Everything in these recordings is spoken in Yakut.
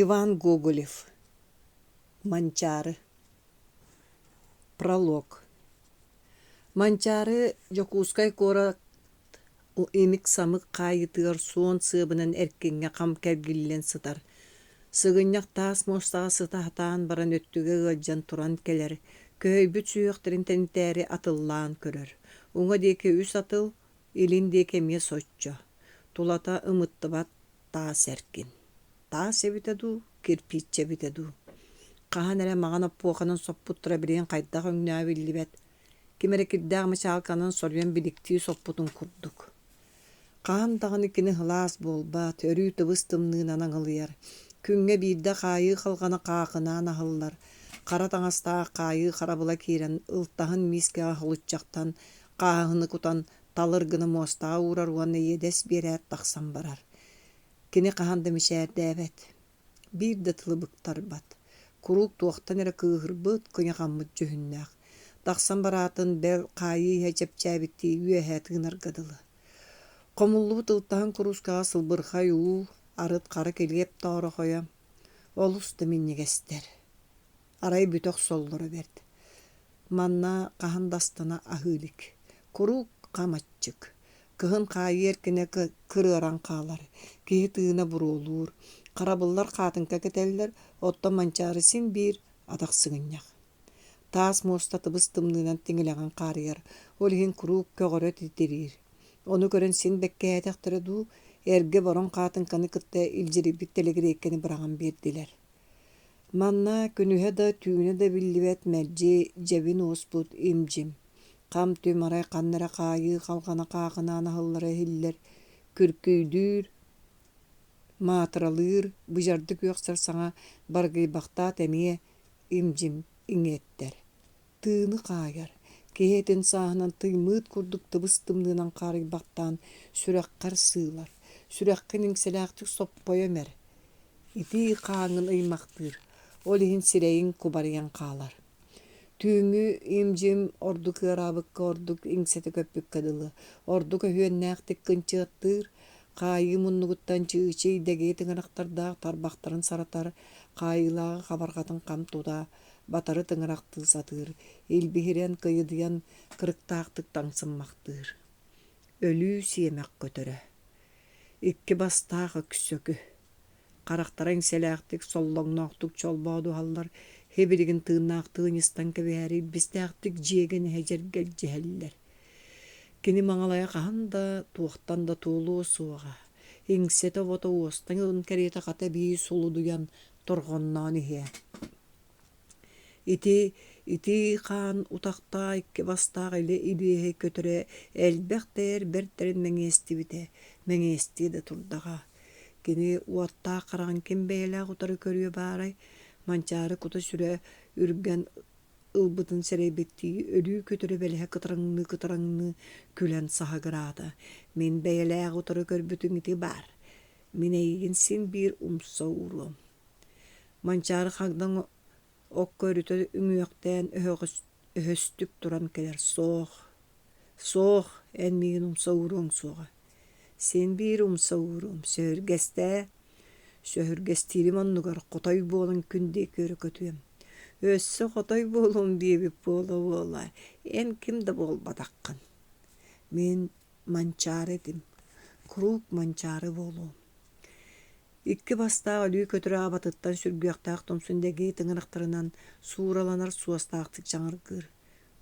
Иван Гоголев Манчаары Пролог Манчаары Дьокуускай куорат имик-самык хаайыытыгар суон сыабынан эркиҥҥэ хам кэргиллэн сытар. Сыгынньах таас муостаҕа сыта сатаан баран өттүгэ ыалдьан туран кэлэр, көһөйбүт сүһүөхтэрин тэнитээри атыллаан көрөр. Уҥа диэки үс атыл, илин диэки эмиэ соччо. Тулата ымыттыбат таас эркин. Таас эбитэ дуу, кирпииччэ эбитэ дуу. Хаһан эрэ маҥан оппуоханан соппуттара билигин хайдах өҥнөөҕө биллибэт. Ким эрэ кирдээх мычаалканан соруйан биликтии соппутун курдук. Хаһан даҕаны кини сылаас буолбат, өрүү тыбыс-тымныынан аҥылыйар. Күҥҥэ биирдэ хаайыы халҕана хаахынаан аһыллар. Хара таҥастаах хаайыы харабыла киирэн, ылтаһын миискэҕэ холуччахтан хааһыны кутан талыр гына муостаҕа уурар уонна иэдэс биэрээт тахсан барар. Кини хаһан да мичээрдээбэт, биир да тылы быктарбат, куруук туохтан эрэ кыыһырбыт, кыйахаммыт дьүһүннээх. Тахсан бараатын, бэл, хаайыы иһэ чэпчээбиттии үөһэ тыынарга дылы. Хомуллубут ылтаһын куруускаҕа сылбырхай уу, арыт хара килиэп тоорохойо олус да минньигэстэр. Арай бүтэ охсоллоро бэрт. Манна хаһан да астына аһыы илик. Куруук хам аччык. Кыһын хаайыы эркинэ кырыаран хаалар. Киһи тыына буруолуур. Харабыллар хаатыҥка кэтэллэр, оттон Манчаары син биир атах сыгынньах. Таас муоста тыбыс-тымныынан тиҥилэҕин хаарыйар, ол иһин куруук көҕөрө титириир. Ону көрөн син бэккиһээтэхтэрэ дуу, эргэ бороҥ хаатыҥканы кытта илдьирийбит тэлэгириэйкэни быраҕан биэрдилэр. Манна күнүһэ да, түүнэ да биллибэт мэлдьи дьэбин уоспут им-дьим, хам-түм арай ханна эрэ хаайыы халҕана хаахынаан аһыллара иһиллэр, күркүйдүүр, маатыралыыр, быдьардык үөхсэр саҥа баргыйбахтаат эмиэ им-дьим иҥиэттэр. Тыыны хаайар, киһи этин сааһынан тыймыыт курдук тыбыс-тымныынан хаарыйбахтаан сүрэххэр сыылар, сүрэххин иҥсэлээхтик соппойо эмэр, итии хааҥҥын ыймахтыыр, ол иһин сирэйиҥ кубарыйан хаалар. Түүҥҥү им-дьим ордук ыараабыкка ордук иҥсэтэ көппүккэ дылы, ордук өһүөннээхтик кынчыаттыыр, хаайыы муннугуттан чыычый дэгиэ тыҥырахтардаах тарбахтарын саратар, хаайыылааҕы хабарҕатын хам тута, батары тыҥырахтыы сатыыр, илбиһирэн, кыйыдыйан кырыктаахтык таҥсыммахтыыр. Өлүү сиэмэх көтөрө. Икки бастаах өксөкү. Харахтара иҥсэлээхтик, соллоҥноохтук чолбоодуһаллар, һибилигин тыыннаахтыы ыйыстан кэбиһээри илбистээхтик дьиэгэн иһэ дьэргэлдьиһэллэр. Кини маҥалайа хаһан да, туохтан да туолуо суоҕа. Иҥсэтэ-обото уостан ылын кэриэтэ хата эбии сулудуйан, торҕонноон иһиэ. Ити итии хаан утахтаах икки бастаах илэ илиэһэй көтөрө элбэх да эр бэртэрин мэҥиэстибитэ, мэҥиэстиэ да турдаҕа. Кини уоттаах хараҕын ким бэйэлээх утары көрүө баарай, Манчаары кута-сүрэ үргэн ылбытын сэрэйбиттии өлүү көтөрө бэлэһэ кытараҥныы-кытараҥныы күлэн саһыгыраата: «Мин бэйэлээх утары көрбүтүм ити баар, мин эйигин син биир умса ууруом» Манчаары хагдаҥ окко өрүтэ үҥүөхтээн өһөстүк туран кэлэр: «Суох, суох, эн миигин умса ууруоҥ суоҕа, син биир умса ууруом, сөһүргэстээ, сөһүргэстиирим оннугар хотой буолан күн диэки өрө көтүөм, өссө хотой буолуом диэбит буола-буола, эн ким да буолбатаххын, мин Манчаары этим, куруук Манчаары буолуом» Икки бастаах өлүү көтөрө абатыттан сүргүөхтээх тумсун дэгии тыҥырахтарынан суураланар суостаахтык чаҥыргыыр: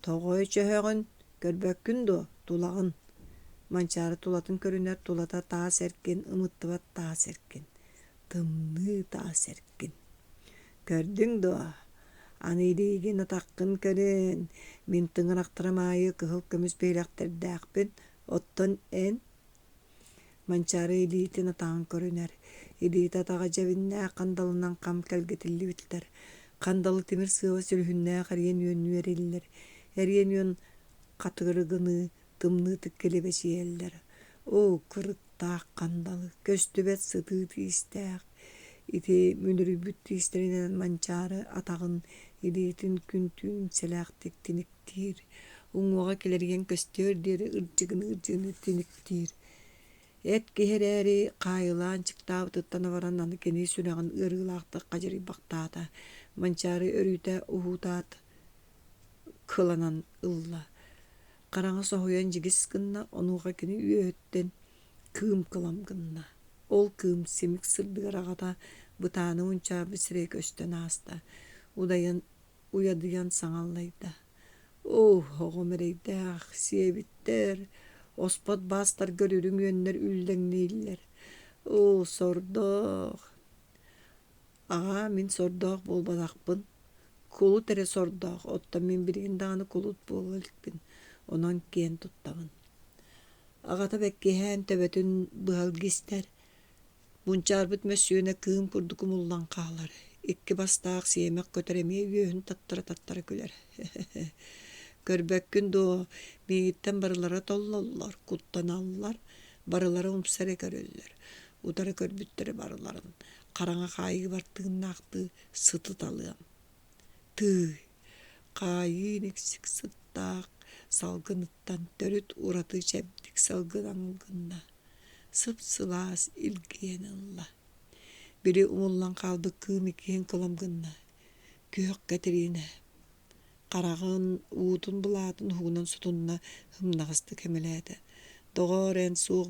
«Тоҕо өчөһөҕүн, көрбөккүн дуо, тулаҕын?» Манчаары тулатын көрүнэр тулата таас эркин, ымыттыбат таас эркин, тымныы таас эркин. «Көрдүҥ дуо? Аны илиигин атаххын көрүн, мин тыҥырахтарым аайы кыһыл көмүс биһилэхтэрдээхпин, оттон эн Манчаары илиитин атаҕын көрүнэр, илиитэ атаҕа дьэбиннээх хандалынан хам кэлгэтиллибиттэр. Хандалы тимир сыала сүлүһүннээх эриэн үөннүү эриллэр, эриэн үөн хатырыгыныы тымныытык килэбэчийэллэр. Оо, кырыктаах хандалы, көстүбэт сытыы тиистээх, ити мүлүрүйбүт тиистэринэн Манчаары атаҕын, илиитин күн-түүн иҥсэлээхтик тиниктиир, уҥуоҕа килэрийэн көстүөр диэри ырдьыгыныы-ырдьыгыныы тиниктиир. Эт киһи эрээри хаайылаан чыктаабытыттан абаран аны кини сүрэҕин ыарыылаахтык хадьырыйбахтаата. Манчаары өрүүтэ уһуутаат кыланан ылла. Хараҥа соһуйан дьигис гынна, онуоха кини үөһүттэн кыым кылам гынна. Ол кыым симик сырдыгар аҕата бытааны мунчаарбыт сирэйэ көстөн ааста. Удайан уйадыйан саҥа аллайда: «Оо, оҕом эрэйдээх, сиэбиттэр, оспот баастаргар үрүҥ үөннэр үллэҥнииллэр. Оо, сордоох!» «Аҕаа, мин сордоох буолбатахпын, кулут эрэ сордоох, оттон мин билигин даҕаны кулут буола иликпин, онон киэн туттабын» Аҕата бэккиһээн төбөтүн быһа илгистэр, мунчаарбыт мөссүөнэ кыым курдук умуллан хаалар, икки бастаах сиэмэх көтөр эмиэ үөһүн таттара-таттара күлэр Көрбөккүн дуо, миигиттэн барылара толлоллор, куттаналлар, барылара умса эрэ көрөллөр, утары көрбүттэрэ барыларын хараҥа хаайыыбар тыыннаахтыы сытыталыам Тыый, хаайыы никсик сыттаах салгыныттан төрүт ураты чэбдик салгын аҥылгынна, сып-сылаас илгийэн ылла. Били умуллан хаалбыт кыым иккиһин кылам гынна, күөх Кэтириинэ хараҕын уутун былаатын уһугунан сотунна, ымнаҕастык эмэлээтэ: «Доҕоор, эн суох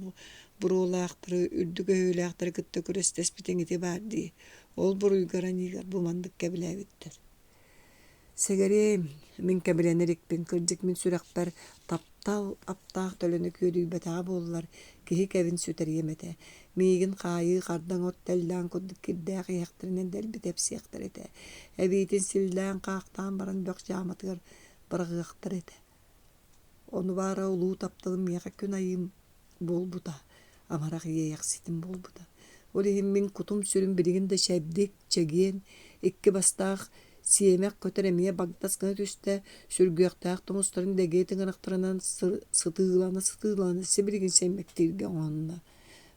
буруолаахтары, үрдүк өһүөлээхтэри кытта күрэстэспитиҥ ити баар дии, ол буруйгар аньыыгар бу маннык кэбилээбиттэр Сэгэриэм, мин кэбилэнэ иликпин, кырдьык мин сүрэхпэр таптал аптаах төлөнө күөдүйбэтэҕэ буоллар, киһи кэбин сүтэриэм этэ. Миигин хаайыы хардаҥ от тэллээн курдук кирдээх иһэхтэринэн дэлби тэпсиэхтэр этэ. Эбиитин силлээн-хаахтаан баран бөх дьааматыгар быраҕыахтар этэ. Ону баара улуу тапталым миэхэ күн айыым буолбута, амарах иэйэхситим буолбута. Ол иһин мин кутум-сүрүм билигин да чэбдик, чэгиэн, икки бастаах сиэмэх көтөр эмиэ багдас гына түстэ, сүргүөхтээх тумустарын дэгиэ тыҥырахтарынан сытыылана-сытыылана сибилигин сэммэктииргэ оҥоһунна.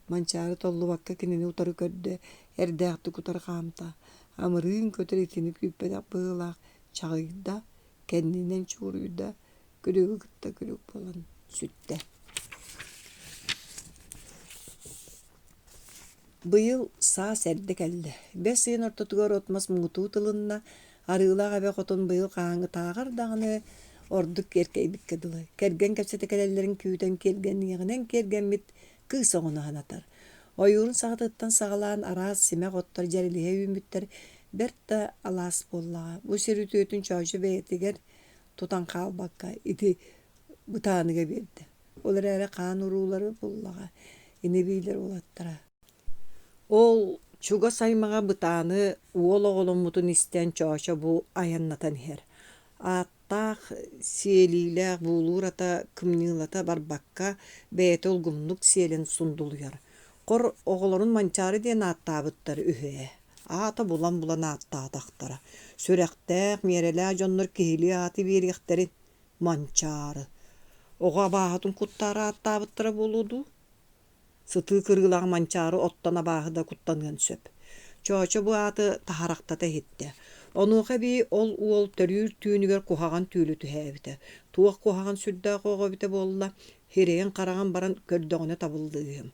Манчаары толлубакка кинини утары көрдө, эрдээхтик утары хаамта. Амырыын көтөр итини күүппэтэх быһыылаах чаҕыйда, кэннинэн чугуруйда, күлүгү кытта күлүк буолан сүттэ. Быйыл саас эрдэ кэллэ. Бэс ыйын ортотугар от-мас муҥутуу тылынна, Арыылаах эбэ хотун быйыл хаһааҥҥытааҕар даҕаны ордук киэркэйбиккэ дылы. Кэргэн кэпсэтэ кэлэллэрин күүтэн киэргэниэҕинэн киэргэммит кыыс оҕону санатар. Ойуурун саҕатыттан саҕалаан араас симэх оттор дьэрэлиһэ үүммүттэр бэрт да алаас буоллаҕа. Бу сир үтүөтүн Чоочо бэйэтигэр тутан хаалбакка ити бытааныга биэрдэ. Ол эрээри хаан уруулары буллаҕа, ини-биилэр уолаттара. Ол чугас аймаҕа Бытааны уол оҕоломмутун истэн Чоочо бу айаннатан иһэр. Ааттаах, сиэлиилээх буулуур ата кымньыылата барбакка, бэйэтэ улгумнук сиэлэн сундулуйар. Хор оҕолорун Манчаары диэн ааттаабыттар үһү ээ. Аата булан-булан ааттаатахтара. Сүрэхтээх, миэрэлээх дьоннор киһилии ааты биэриэхтэрин Манчаары. Оҕо абааһытын куттаары ааттаабыттара буолуо дуу? Сытыы кырыылаах Манчаары оттон абааһы да куттаныан сөп. Чоочо бу ааты таһарахтата иһиттэ. Онуоха эбии ол уол төрүүр түүнүгэр куһаҕан түүлү түһээбитэ. Туох куһаҕан сүрдээх оҕо эбитэ буолла, сирэйин-хараҕын баран көрдөҕүнэ табыллыыһы.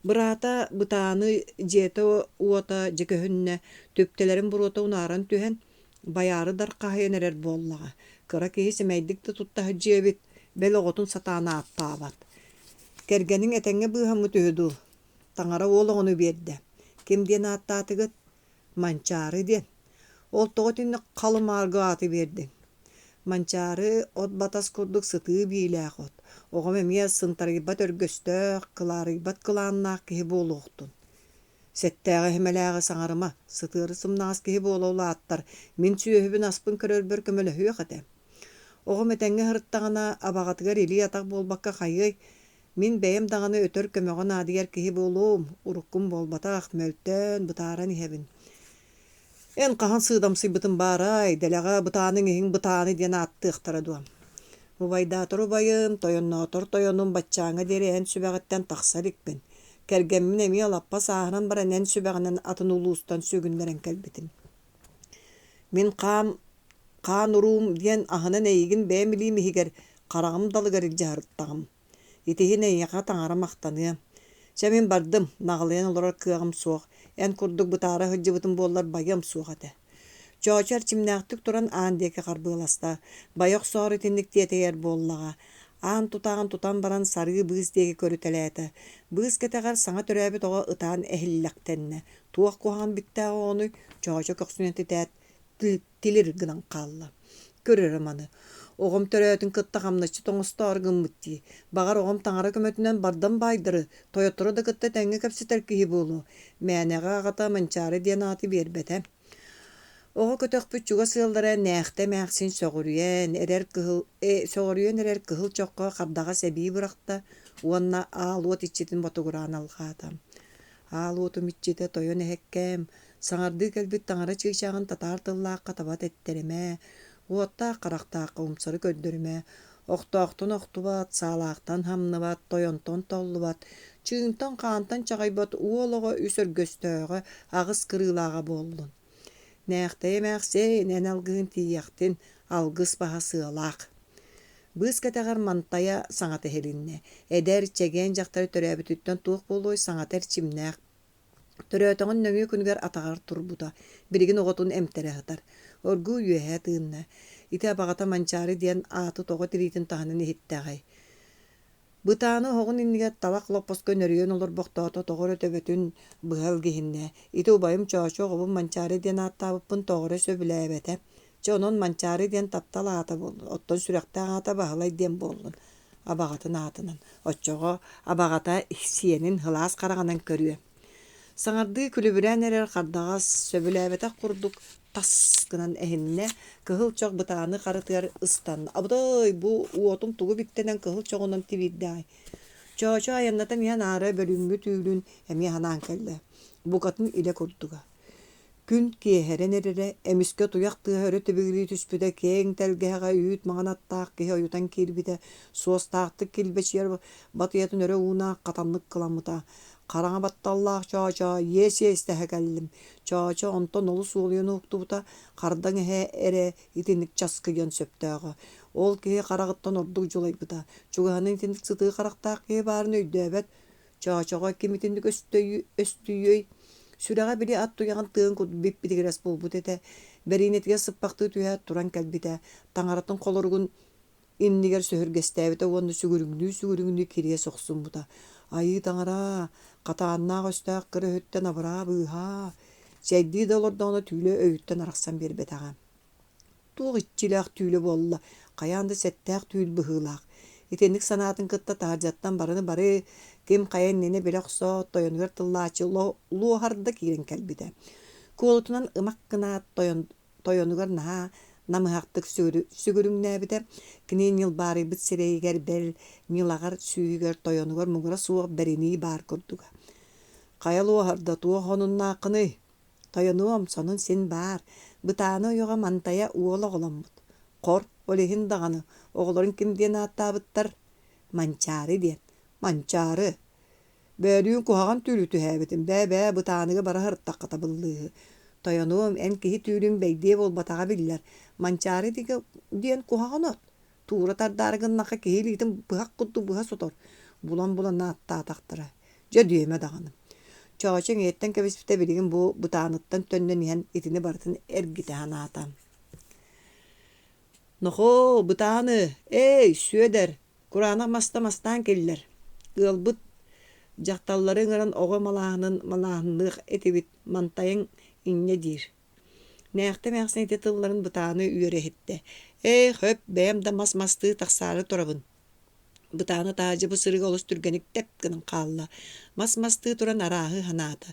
Быраата Бытааны дьиэтэ-уота дьэ көһүннэ, түптэлэрин буруота унааран түһэн, байаары дархаһыйан эрэр буоллаҕа. Кыра киһи сэмэйдик да тутта сылдьыа эбит, бэл оҕотун сатаан ааттаабат. Кэргэниҥ этэҥҥэ быыһаммыт үһү дуу? Таҥара уол оҕону биэрдэ. Ким диэн ааттаатыгыт? Манчаары диэн. Ол тоҕо итинник халы-мааргы ааты биэрдиҥ? Манчаары от батас курдук сытыы биилээх от. Оҕом эмиэ сынтарыйбат өргөстөөх, кылаарыйбат кылааннаах киһи буолуохтун. Сэттээҕи-сэмэлээҕи саҥарыма, сытыары сымнаҕас киһи буола улааттар, мин сүөһүбүн-аспын көрөрбөр көмөлөһүөх этэ. Оҕом этэҥҥэ сырыттаҕына, абаҕатыгар илии-атах буолбакка хайыай, мин бэйэм даҕаны өтөр көмөҕө наадыйар киһи буолуом, уруккум буолбатах, мөлтөөн, бытааран иһэбин. Эн хаһан сыыдамсыйбытым баарай, дэлэҕэ бытааныҥ иһиҥ бытааны диэн ааттыахтара дуо? Убайдаатар убайым, тойонноотор тойонум баччааҥҥа диэри эн сүбэҕиттэн тахса иликпин. Кэргэммин эмиэ лаппа сааһыран баран эн сүбэҕинэн атын улуустан сүгүннэрэн кэлбитим. Мин хаам хаан уруум диэн аһынан эйигин бэйэм илиим иһигэр, хараҕым далыгар илдьэ сырыттаҕым. Итиһин эйиэхэ таҥара махтаныа. Чэ, мин бардым, наҕылыйан олорор кыаҕым суох, эн курдук бытаара сылдьыбытым буоллар байыам суох этэ. Чоочо эрчимнээхтик туран аан диэки харбыаласта, байа охсоору итинник тиэтэйэр буоллаҕа. Аан тутааҕын тутан баран сарыы быыс диэки көрүтэлээтэ. Быыс кэтэҕэр саҥа төрөөбүт оҕо ытаан эһиллэхтэннэ. Туох куһаҕан биттээх оҕонуй? Чоочо көхсүнэн титээт, тилир гынан хаалла. Көр эрэ маны, оҕом төрөөтүн кытта хамначчыт оҥостоору гыммыт дии. Баҕар, оҕом таҥара көмөтүнэн бардам баайдары, тойоттору да кытта тэҥҥэ кэпсэтэр киһи буолуо. Мээнэҕэ аҕата Манчаары диэн ааты биэрбэтэ. Оҕо көтөхпүт чугас ыаллара Нээхтэ эмээхсин сөҕүрүйэн эрэр кыһыл сөҕүрүйэн эрэр кыһыл чоххо хардаҕас эбии бырахта уонна аал уот иччитин ботугураан алҕаата. Аал уотум иччитэ тойон эһэккээм, Саҥардыы кэлбит таҥара чыычааҕын татаар тыллаахха таба тэттэримэ, уоттаах харахтаахха умсары көрдөрүмэ, охтоохтон охтубат, саалаахтан хамныбат, тойонтон толлубат, чыынтан-хаантан чаҕыйбат уол оҕо үс өргөстөөҕө, аҕыс кырыылааҕа буоллун. Нээхтэй эмээхсиэн, эн алгыһын тиийиэхтин, алгыс баһа сыалаах. Быыс кэтэҕэр мантайа саҥата иһилиннэ. Эдэр, чэгиэн дьахтары төрөөбүтүттэн туох буолуой саҥата эрчимнээх Төрөөтөҕүн нөҥүө күнүгэр атаҕар турбута, билигин оҕотун эмтэрэ сытар. Оргууй үөһэ тыынна. Ити абаҕата Манчаары диэн ааты тоҕо тириитин таһынан иһиттэҕэй? Бытааны оһоҕун иннигэр талах лоппоско нөрүйэн олорбохтоото тоҕо эрэ төбөтүн быһа илгиһиннэ. Ити убайым Чоочо оҕобун Манчаары диэн ааттаабыппын тоҕо эрэ сөбүлээбэтэ. Чэ, онон Манчаары диэн таптал аата буоллун, оттон сүрэхтээх аата Баһылай диэн буоллун. Абаҕатын аатынан. Оччоҕо абаҕата сиэнин сылаас хараҕынан көрүө. Саҥардыы күлүбүрээн эрэр хардаҕас сөбүлээбэтэх курдук тас гынан эһиннэ, кыһыл чох бытааны харытыгар ыстанна. Абытай, бу уотум тугу биттэнэн кыһыл чоҕунан тибиирдэҕэй? Чоочо айаннатан иһэн аара бөлүүҥҥү түүлүн эмиэ санаан кэллэ. Букатын илэ курдуга. Күн киэһэрэн эрэрэ, эмискэ туйах тыаһа өрө тибигирии түспүтэ, киэҥ тэлгэһэҕэ үүт маҥан аттаах киһи ойутан киирбитэ, суостаахтык килбэчийэр батыйатын өрө уунаах хатаннык кыламмыта. Хараҥа батталлаах Чоочоо иэс иэстэһэ кэллим. Чоочо онтон олус уолуйан уһуктубута, хардаҥ эһэ эрэ итинник часкыйыан сөптөөҕө. Ол киһи хараҕыттан ордук дьулайбыта. Чугаһынан итинник сытыы харахтаах киһи баарын өйдөөбөт, Чоочоҕо ким итинник өстүйүөй? Сүрэҕэ били ат туйаҕын тыын курдук бип-битигирэс буолбут этэ. Бэриинэтигэр сыппахтыы түһээт туран кэлбитэ. Таҥаратын холоругун иннигэр сөһүргэстээбитэ уонна сүгүрүҥнүү-сүгүрүҥнүү кириэс охсуммута. Айыы таҥара, хатааннаах өстөөх кыра өһүттэн абыраа быыһаа! Чэйдии да олордоҕуна түүлэ өйүттэн арахсан биэрбэтэҕэ. Туох иччилээх түүлэ буолла, хайаан да сэттээх түүл быһыылаах. Итинник санаатын кытта таһырдьаттан барыны бары ким хайа иннинэ билэ охсоот, тойонугар тыллааччы луоһарда киирэн кэлбитэ. Куолутунан ымах гынаат тойон, тойонугар наһаа намыһахтык сүгүрүҥнээбитэ. Кини ньылбаарыйбыт сирэйигэр бэл ньылаҕар сүүһүгэр тойонугар муҥура суох бэринии баар курдуга. «Хайа луоһарда туох омуннааххыный? Тойонуом, сонун син баар, Бытааны ойоҕо Мантайа уол оҕоломмут. Хор, ол иһин даҕаны, оҕолорун ким диэн ааттаабыттар? Манчаары диэн. Манчаары. Бөөлүүн куһаҕан түүлү түһээбитим, бээ-бээ, Бытааныга бара сырыттахха табыллыыһы. Тойонуом, эн киһи түүлүн бэйдиэ буолбатаҕа биллэр. Манчаары диэн куһаҕан от. Туура тардаары гыннахха киһи илиитин быһах курдук быһа сотор, булан-булан ааттаатахтара. Дьэ диэмэ даҕаны. Чоочо иҥиэттэн кэбиспитэ билигин бу бытааныттан төннөн иһэн итини барытын эргитэ санаата. Нохоо, бытааны, эй, Сүөдэр, кураанах маста мастаан киллэр. Ыалбыт дьахталлары ыҥыран оҕо малааһынын малааһынныах этибит, мантайыҥ инньэ диир. Нээхтэ эмээхсин ити тылларын бытааны үөрэ иһиттэ: «Ээ, хөп, бэйэм да мас мастыы тахсаары турабын» Бытааны таһырдьа бу сырыыга олус түргэнник тэп гынан хаалла. Мас мастыы туран арааһы санаата.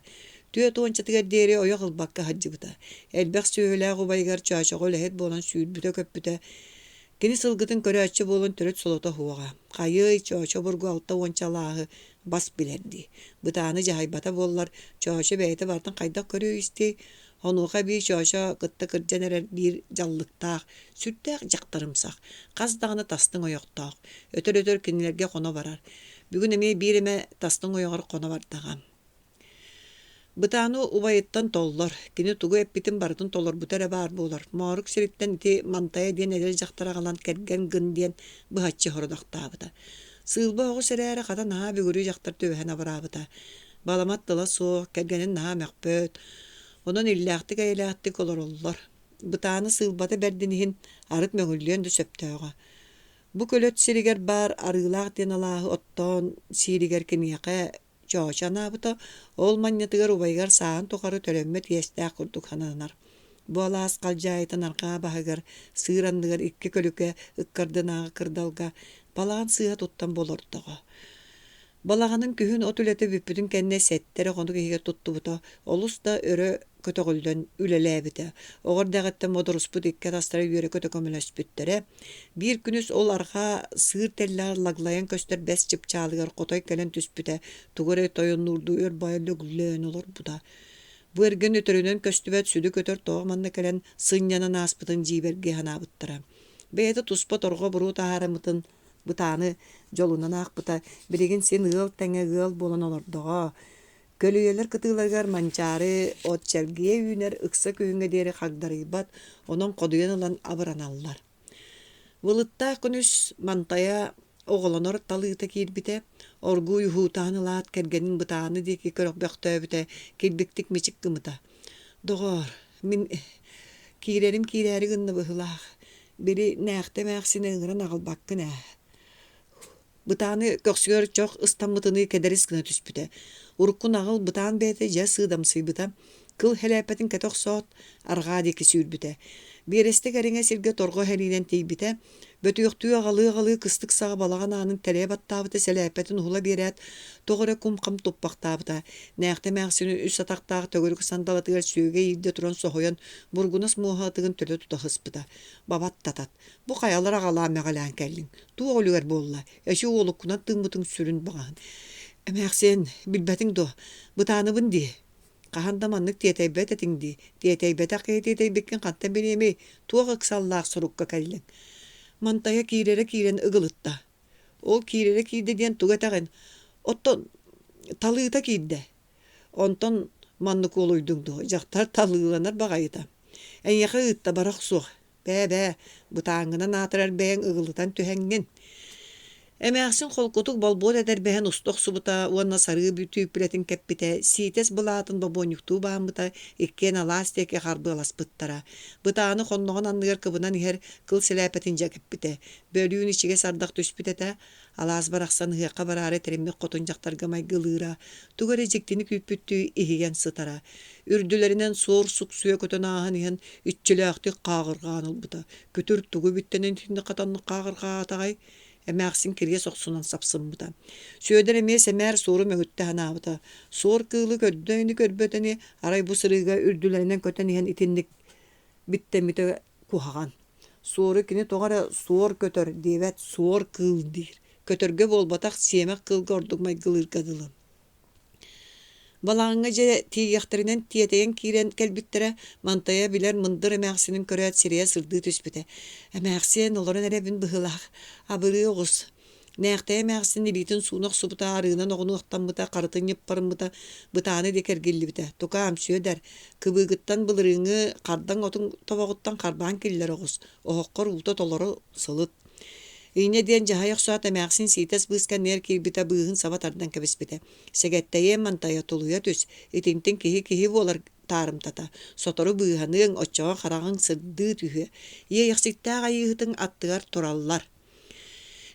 Түөрт уончатыгар диэри ойох ылбакка сылдьыбыта. Элбэх сүөһүлээх убайыгар Чоочоҕо үлэһит буолан сүүрбүтэ-көппүтэ. Кини сылгытын көрөөччү буолан төрүт солото суоҕа. Хайыай, Чоочо обургу алта уончалааһы бас билэр дии. Бытааны дьаһайбата буоллар, Чоочо бэйэтэ барытын хайдах көрүөй-истиэй? Онуоха эбии Чоочо кытта кырдьан эрэр биир дьаллыктаах, сүрдээх дьахтарымсах, хас даҕаны тастыҥ ойохтоох, өтөр-өтөр кинилэргэ хоно барар. Бүгүн эмиэ биир эмэ тастыҥ ойоҕор хоно бардаҕа. Бытааны убайыттан толлор, кини тугу эппитин барытын толорбута эрэ баар буолар. Моорук сириттэн ити Мантайа диэн эдэр дьахтар аҕалан кэргэн гын диэн быһаччы сорудахтаабыта. Сыылба оҕус эрээри хата наһаа бүгүрү дьахтар түбэһэн абыраабыта. Баламат тыла суох, кэргэнин наһаа мөхпөт, онон иллээхтик-эйэлээхтик олороллор. Бытааны сыылбата бэрдин иһин арыт мөҥүллүөн да сөптөөҕө. Бу көлөт сиригэр баар Арыылаах диэн алааһы оттоон сииригэр киниэхэ Чоочо анаабыта, ол манньатыгар убайыгар сааһын тухары төлөммөт иэстээх курдук сананар. Бу алаас халдьаайытын арҕаа баһыгар, сыыр анныгар икки көлүкэ ыккардынааҕы кырдалга балаҕан сыыһа туттан болордоҕо. Балаҕанын күһүн от үлэтэ бүппүтүн кэннэ сэттэ эрэ хонук иһигэр туттубута, олус да өрө көтөҕүллэн үлэлээбитэ. Оҕо эрдэҕиттэн бодоруспут икки атастара үөрэ-көтө көмөлөспүттэрэ. Биир күнүс ол арҕаа сыыр тэллэҕэр лаглайан көстөр бэс чыпчаалыгар хотой кэлэн түспүтэ, тугу эрэ тойоннуурдуу өр баайа лөглөөн олорбута. Бу эргин өтөрүнэн көстүбэт сүдү көтөр тоҕо манна кэлэн сынньанан ааспытын дьиибэргии санаабыттара. Бэйэтэ туспа торҕо буруо таһаарыммытын бытааны дьолунан аахпыта, билигин син ыал тэҥэ ыал буолан олордоҕо. Көлүйэлэр кытыыларыгар манчаары от чэлгийэ үүнэр, ыкса күһүҥҥэ диэри хагдарыйбат, онон ходуйан ылан абыраналлар. Былыттаах күнүс Мантайа оҕолонор талыыта киирбитэ, оргууй уһуутаан ылаат кэргэнин бытааны диэки көрбөхтөөбүтэ, килбиктик мичик гыммыта. «Доҕоор, мин киирэрим киирээри гынна быһыылаах, били Нээхтэ эмээхсини ыҥыран аҕалбаккын ээ» Бытааны көхсүгэр чох ыстаммытыныы кэдэрис гына түспүтэ. Урукку наҕыл бытаан бэйэтэ дьэ сыыдамсыйбыта, кыл хэлээппэтин кэтэ охсоот, арҕаа диэки сүүрбүтэ. Биэрэстэ кэриҥэ сиргэ торҕо иһэриинэн тиийбитэ, бөтүөхтүү аҕалыы-аҕалыы кыстык саҕа балаҕан аанын тэлэйэ баттаабыта сэлээппэтин уһула биэрээт, тоҕо эрэ кум-хам туппахтаабыта. Нээхтэ эмээхсини үс атахтаах төгүрүк сандалатыгар сүөгэй иирдэ туран соһуйан, бургунас муоһа ытыгын төлө тута сыспыта. Бабат татат, Бу хайалар аҕалаан мэҕилээн кэллиҥ? Туох үлүгэр буолла? Эчи уолуккунан тыыммытыҥ сүрүн баҕаһын. Эмээхсиэн, билбэтиҥ дуо? Бытааныбын дии. Хаһан да маннык тиэтэйбэт этиҥ дии. Тиэтэйбэтэх киһи тиэтэйбиккин хантан билиэмий? Туох ыксаллаах сурукка кэллиҥ? Мантайа киирэрэ киирэн ыгылытта. Ол киирэрэ киирдэ диэн тугу этэҕин? Оттон талыыта киирдэ. Онтон маннык уолуйдуҥ дуо? Дьахтар талыыланар баҕайыта. Эйиэхэ ыытта бара охсуох. Бээ-бээ, бытааҥҥынан аатырар бэйэҥ ыгылытан түһэҥҥин. Эмээхсин холкутук болбуот этэрбэһин уста охсубута уонна сарыы түүппүлэтин кэппитэ, сиитэс былаатын бобуонньуктуу бааммыта, иккиэн алаас диэки харбыаласпыттара. Бытааны хонноҕун анныгар кыбынан иһэр кыл сэлээпэтин дьэ кэппитэ. Бөлүүн ичигэс ардах түспүт этэ, Алаас барахсан ыһыахха бараары тэриммит хотун дьахтарга майгылыыра, тугу эрэ дьиктини күүппүттүү иһийэн сытара. Үрдүлэринэн суор суксуйа көтөн ааһан иһэн иччилээхтик хааҕырҕаан ылбыта. Күтүр тугу бүттэнэн итинник хатаннык хааҕырҕаатаҕай? Эмээхсин кириэс охсунан сапсыммыта. Сүөдэр эмиэ сэмээр суору мөҥүттэ санаабыта. Суор кыылы көрдө ини көрбөт ини, арай бу сырыыга үрдүлэринэн көтөн иһэн итинник биттэммитэ куһаҕан. Суору кини тоҕо эрэ суор көтөр диэбэт, суор кыыл диир. Көтөргө буолбатах, сиэмэх кыылга ордук майгылыырга дылы. Балаҕаҥҥа дьэ тиийиэхтэринэн тиэтэйэн киирэн кэлбиттэрэ, Мантайа билэр мындыр эмээхсинин көрөөт сирэйэ сырдыы түспүтэ. Эмээхсиэн олорон эрэбин быһыылаах, абырыы оҕус Нээхтэйэ эмээхсин илиитин сууна охсубута, арыынан оҕунуохтаммыта, харытын ньыппарыммыта, бытааны диэки эргиллибитэ. Тукаам, Сүөдэр, кыбыыгыттан былырыыҥҥы хардаҥ отун тобоҕуттан харбаан киллэр оҕус, оһоххор уута толору сылыт. Инньэ диэн дьаһайа охсоот эмээхсин сиитэс быыс кэннигэр киирбитэ, быыһын саба тардан кэбиспитэ. Сэгэттэйиэм мантайа тулуйа түс, итинтин киһи киһи буолар таарымтата. Сотору быыһаныаҥ, оччоҕо хараҕыҥ сырдыы түһүө. Иэйэхситтээх айыыһытыҥ аттыгар тураллар.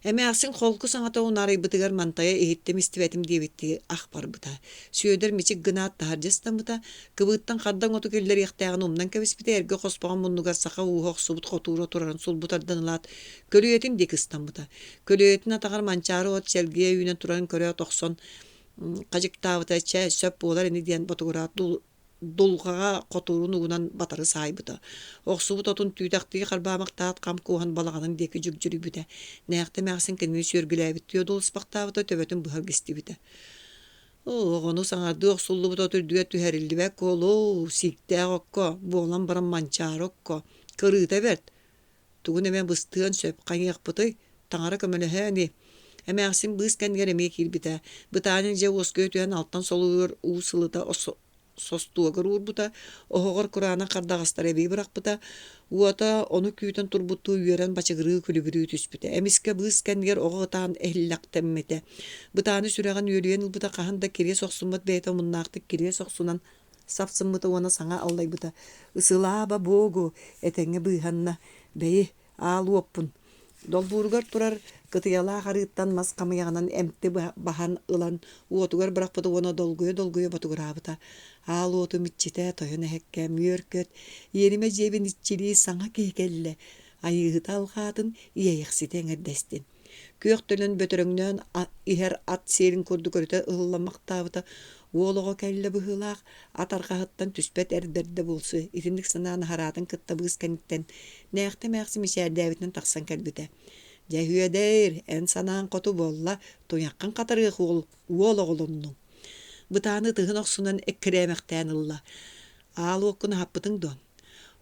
Эмээхсин холку саҥата унаарыйбытыгар мантайа иһиттим-истибэтим диэбиттии ах барбыта. Сүөдэр мичик гынаат таһырдьа ыстаммыта, кыбыыттан хардаҥ оту киллэриэхтээҕин умнан кэбиспитэ, эргэ хоспоҕун муннугар саха ууһа охсубут хотуура турарын сулбу тардан ылаат, көлүйэтин диэки ыстаммыта. Көлүйэтин атаҕар манчаары от чэлгийэ үүнэн турарын көрөөт охсон хадьыктаабыта, чэ, сөп буолар ини диэн ботугураат дулҕаҕа хотуурун угунан батары саайбыта. Охсубут отун түүтэхтии харбаамахтаат хам кууһан балаҕанын диэки дьүгдьүрүйбүтэ. Нээхтэ эмээхсин кинини сүөргүлээбиттии одуулуспахтаабыта, төбөтүн быһа илгистибитэ. Оо, оҕону саҥардыы охсуллубут от үрдүгэр түһэриллибэт куолу, сииктээх окко, буолан баран манчаары окко, кырыыта бэрт, тугун эмэ быстыан сөп, хайыахпытый, таҥара көмөлөһөө ини. Эмээхсин быыс кэннигэр эмиэ киирбитэ. Бытаанын дьэ уоскуйа түһэн алтан солугар уу сылыта. состуогар уурбута, оһоҕор кураанах хардаҕастары эбии бырахпыта, уота ону күүтэн турбуттуу үөрэн бачыгырыы күлүбүрүү түспүтэ. Эмискэ быыс кэннигэр оҕо ытаан иһиллэхтэммитэ. Бытааны сүрэҕин үөлүйэн ылбыта хаһан да кириэс охсуммат бэйэтэ омуннаахтык кириэс охсунан сапсыммыта уонна саҥа аллайбыта: «Ысылааба Богу, этэҥҥэ быыһанна, бэйи, аал уоппун Долбууругар турар кытыйалаах арыыттан мас хамыйаҕынан эмти баһан ылан уотугар бырахпыта уонна долгуйа-долгуйа ботугураабыта. Аал уотум иччитэ тойон эһэккэ мүөр-көт, иэримэ дьиэбин иччилии саҥа киһи кэллэ, айыыһыта алҕаатын, иэйэхситэ эҥэрдэстин. Күөх төлөн бөтөрөҥнөөн иһэр ат сиэрин курдук өрүтэ ыһылламмахтаабыта уол оҕо кэллэ быһыылаах, ат арҕаһыттан түспэт эр бэрдэ буолсу итинник санаан аһараатын кытта быыс кэнниттэн Нээхтэ эмээхсин мичээрдээбитинэн тахсан кэлбитэ. «Дьэ, Үөдээр, эн санааҥ хоту буолла, туйаххын хатарыах уол, уол оҕолоннуҥ». Бытааны ытыһын охсунан эккирээмэхтээн ылла. «Аал уоккун аһаппытыҥ дуо?»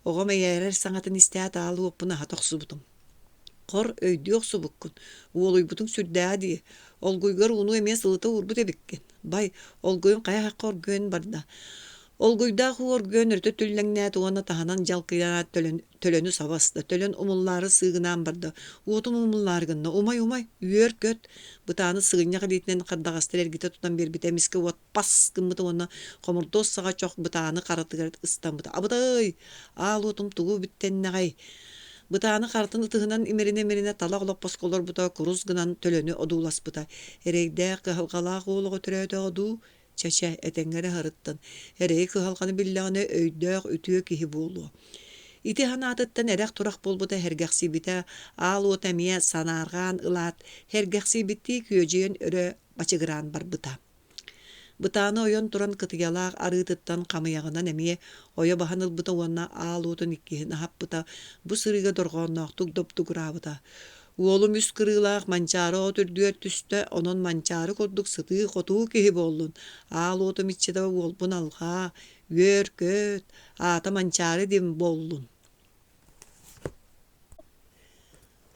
Оҕом эйээрэр саҥатын истээт аал уоппун аһата охсубутум. Хор, өйдүү охсубуккун, уолуйбутуҥ сүрдээҕэ дии, олгуйгар ууну эмиэ сылыта уурбут эбиккин. Бай, олгуйум хайа хахха оргуйан барда. Олгуйдаах уу оргуйан өрүтэ түллэҥнээтэ уонна таһынан дьалкыйаат төлөн, төлөнү саба аста, төлөн умуллаары сыыгынаан барда. Уотум умуллаары гынна, умай-умай, үөр-көт! Бытааны сыгынньах илиитинэн хардаҕастары эргитэ тутан биэрбитэ, эмискэ уот пас гыммыта уонна хомурдуос саҕа чох бытааны харатыгар ыстаммыта. Абытай! Аал уотум тугу бүттэннэҕэй? Бытааны харытын ытыһынан имэринэ-имэринэ талах олоппоско олорбута, курус гынан төлөнү одууласпыта. Эрэйдээх, кыһалҕалаах уол оҕо төрөөтөҕө дуу? Чэ-чэ, этэҥҥэ эрэ аһарыттан, эрэйи кыһалҕаны биллэҕинэ өйдөөх, үтүө киһи буолуо. Ити санаатыттан эрэх-турах буолбута сэргэхсийбитэ, аал уота эмиэ санаарҕаан ылаат, сэргэхсийбиттии күөдьүйэн өрө бачыгыраан барбыта. Бытааны ойон туран кытыйалаах арыытыттан хамыйаҕынан эмиэ ойо баһан ылбыта уонна аал уотун иккиһин аһаппыта, бу сырыыга дорҕоонноохтук добдугураабыта. Уолум үс кырыылаах Манчаары от үрдүгэр түстэ, онон Манчаары курдук сытыы-хотуу киһи буоллун, аал уотум иччитэ уолбун алҕаа, үөр-көт, аата Манчаары диэн буоллун.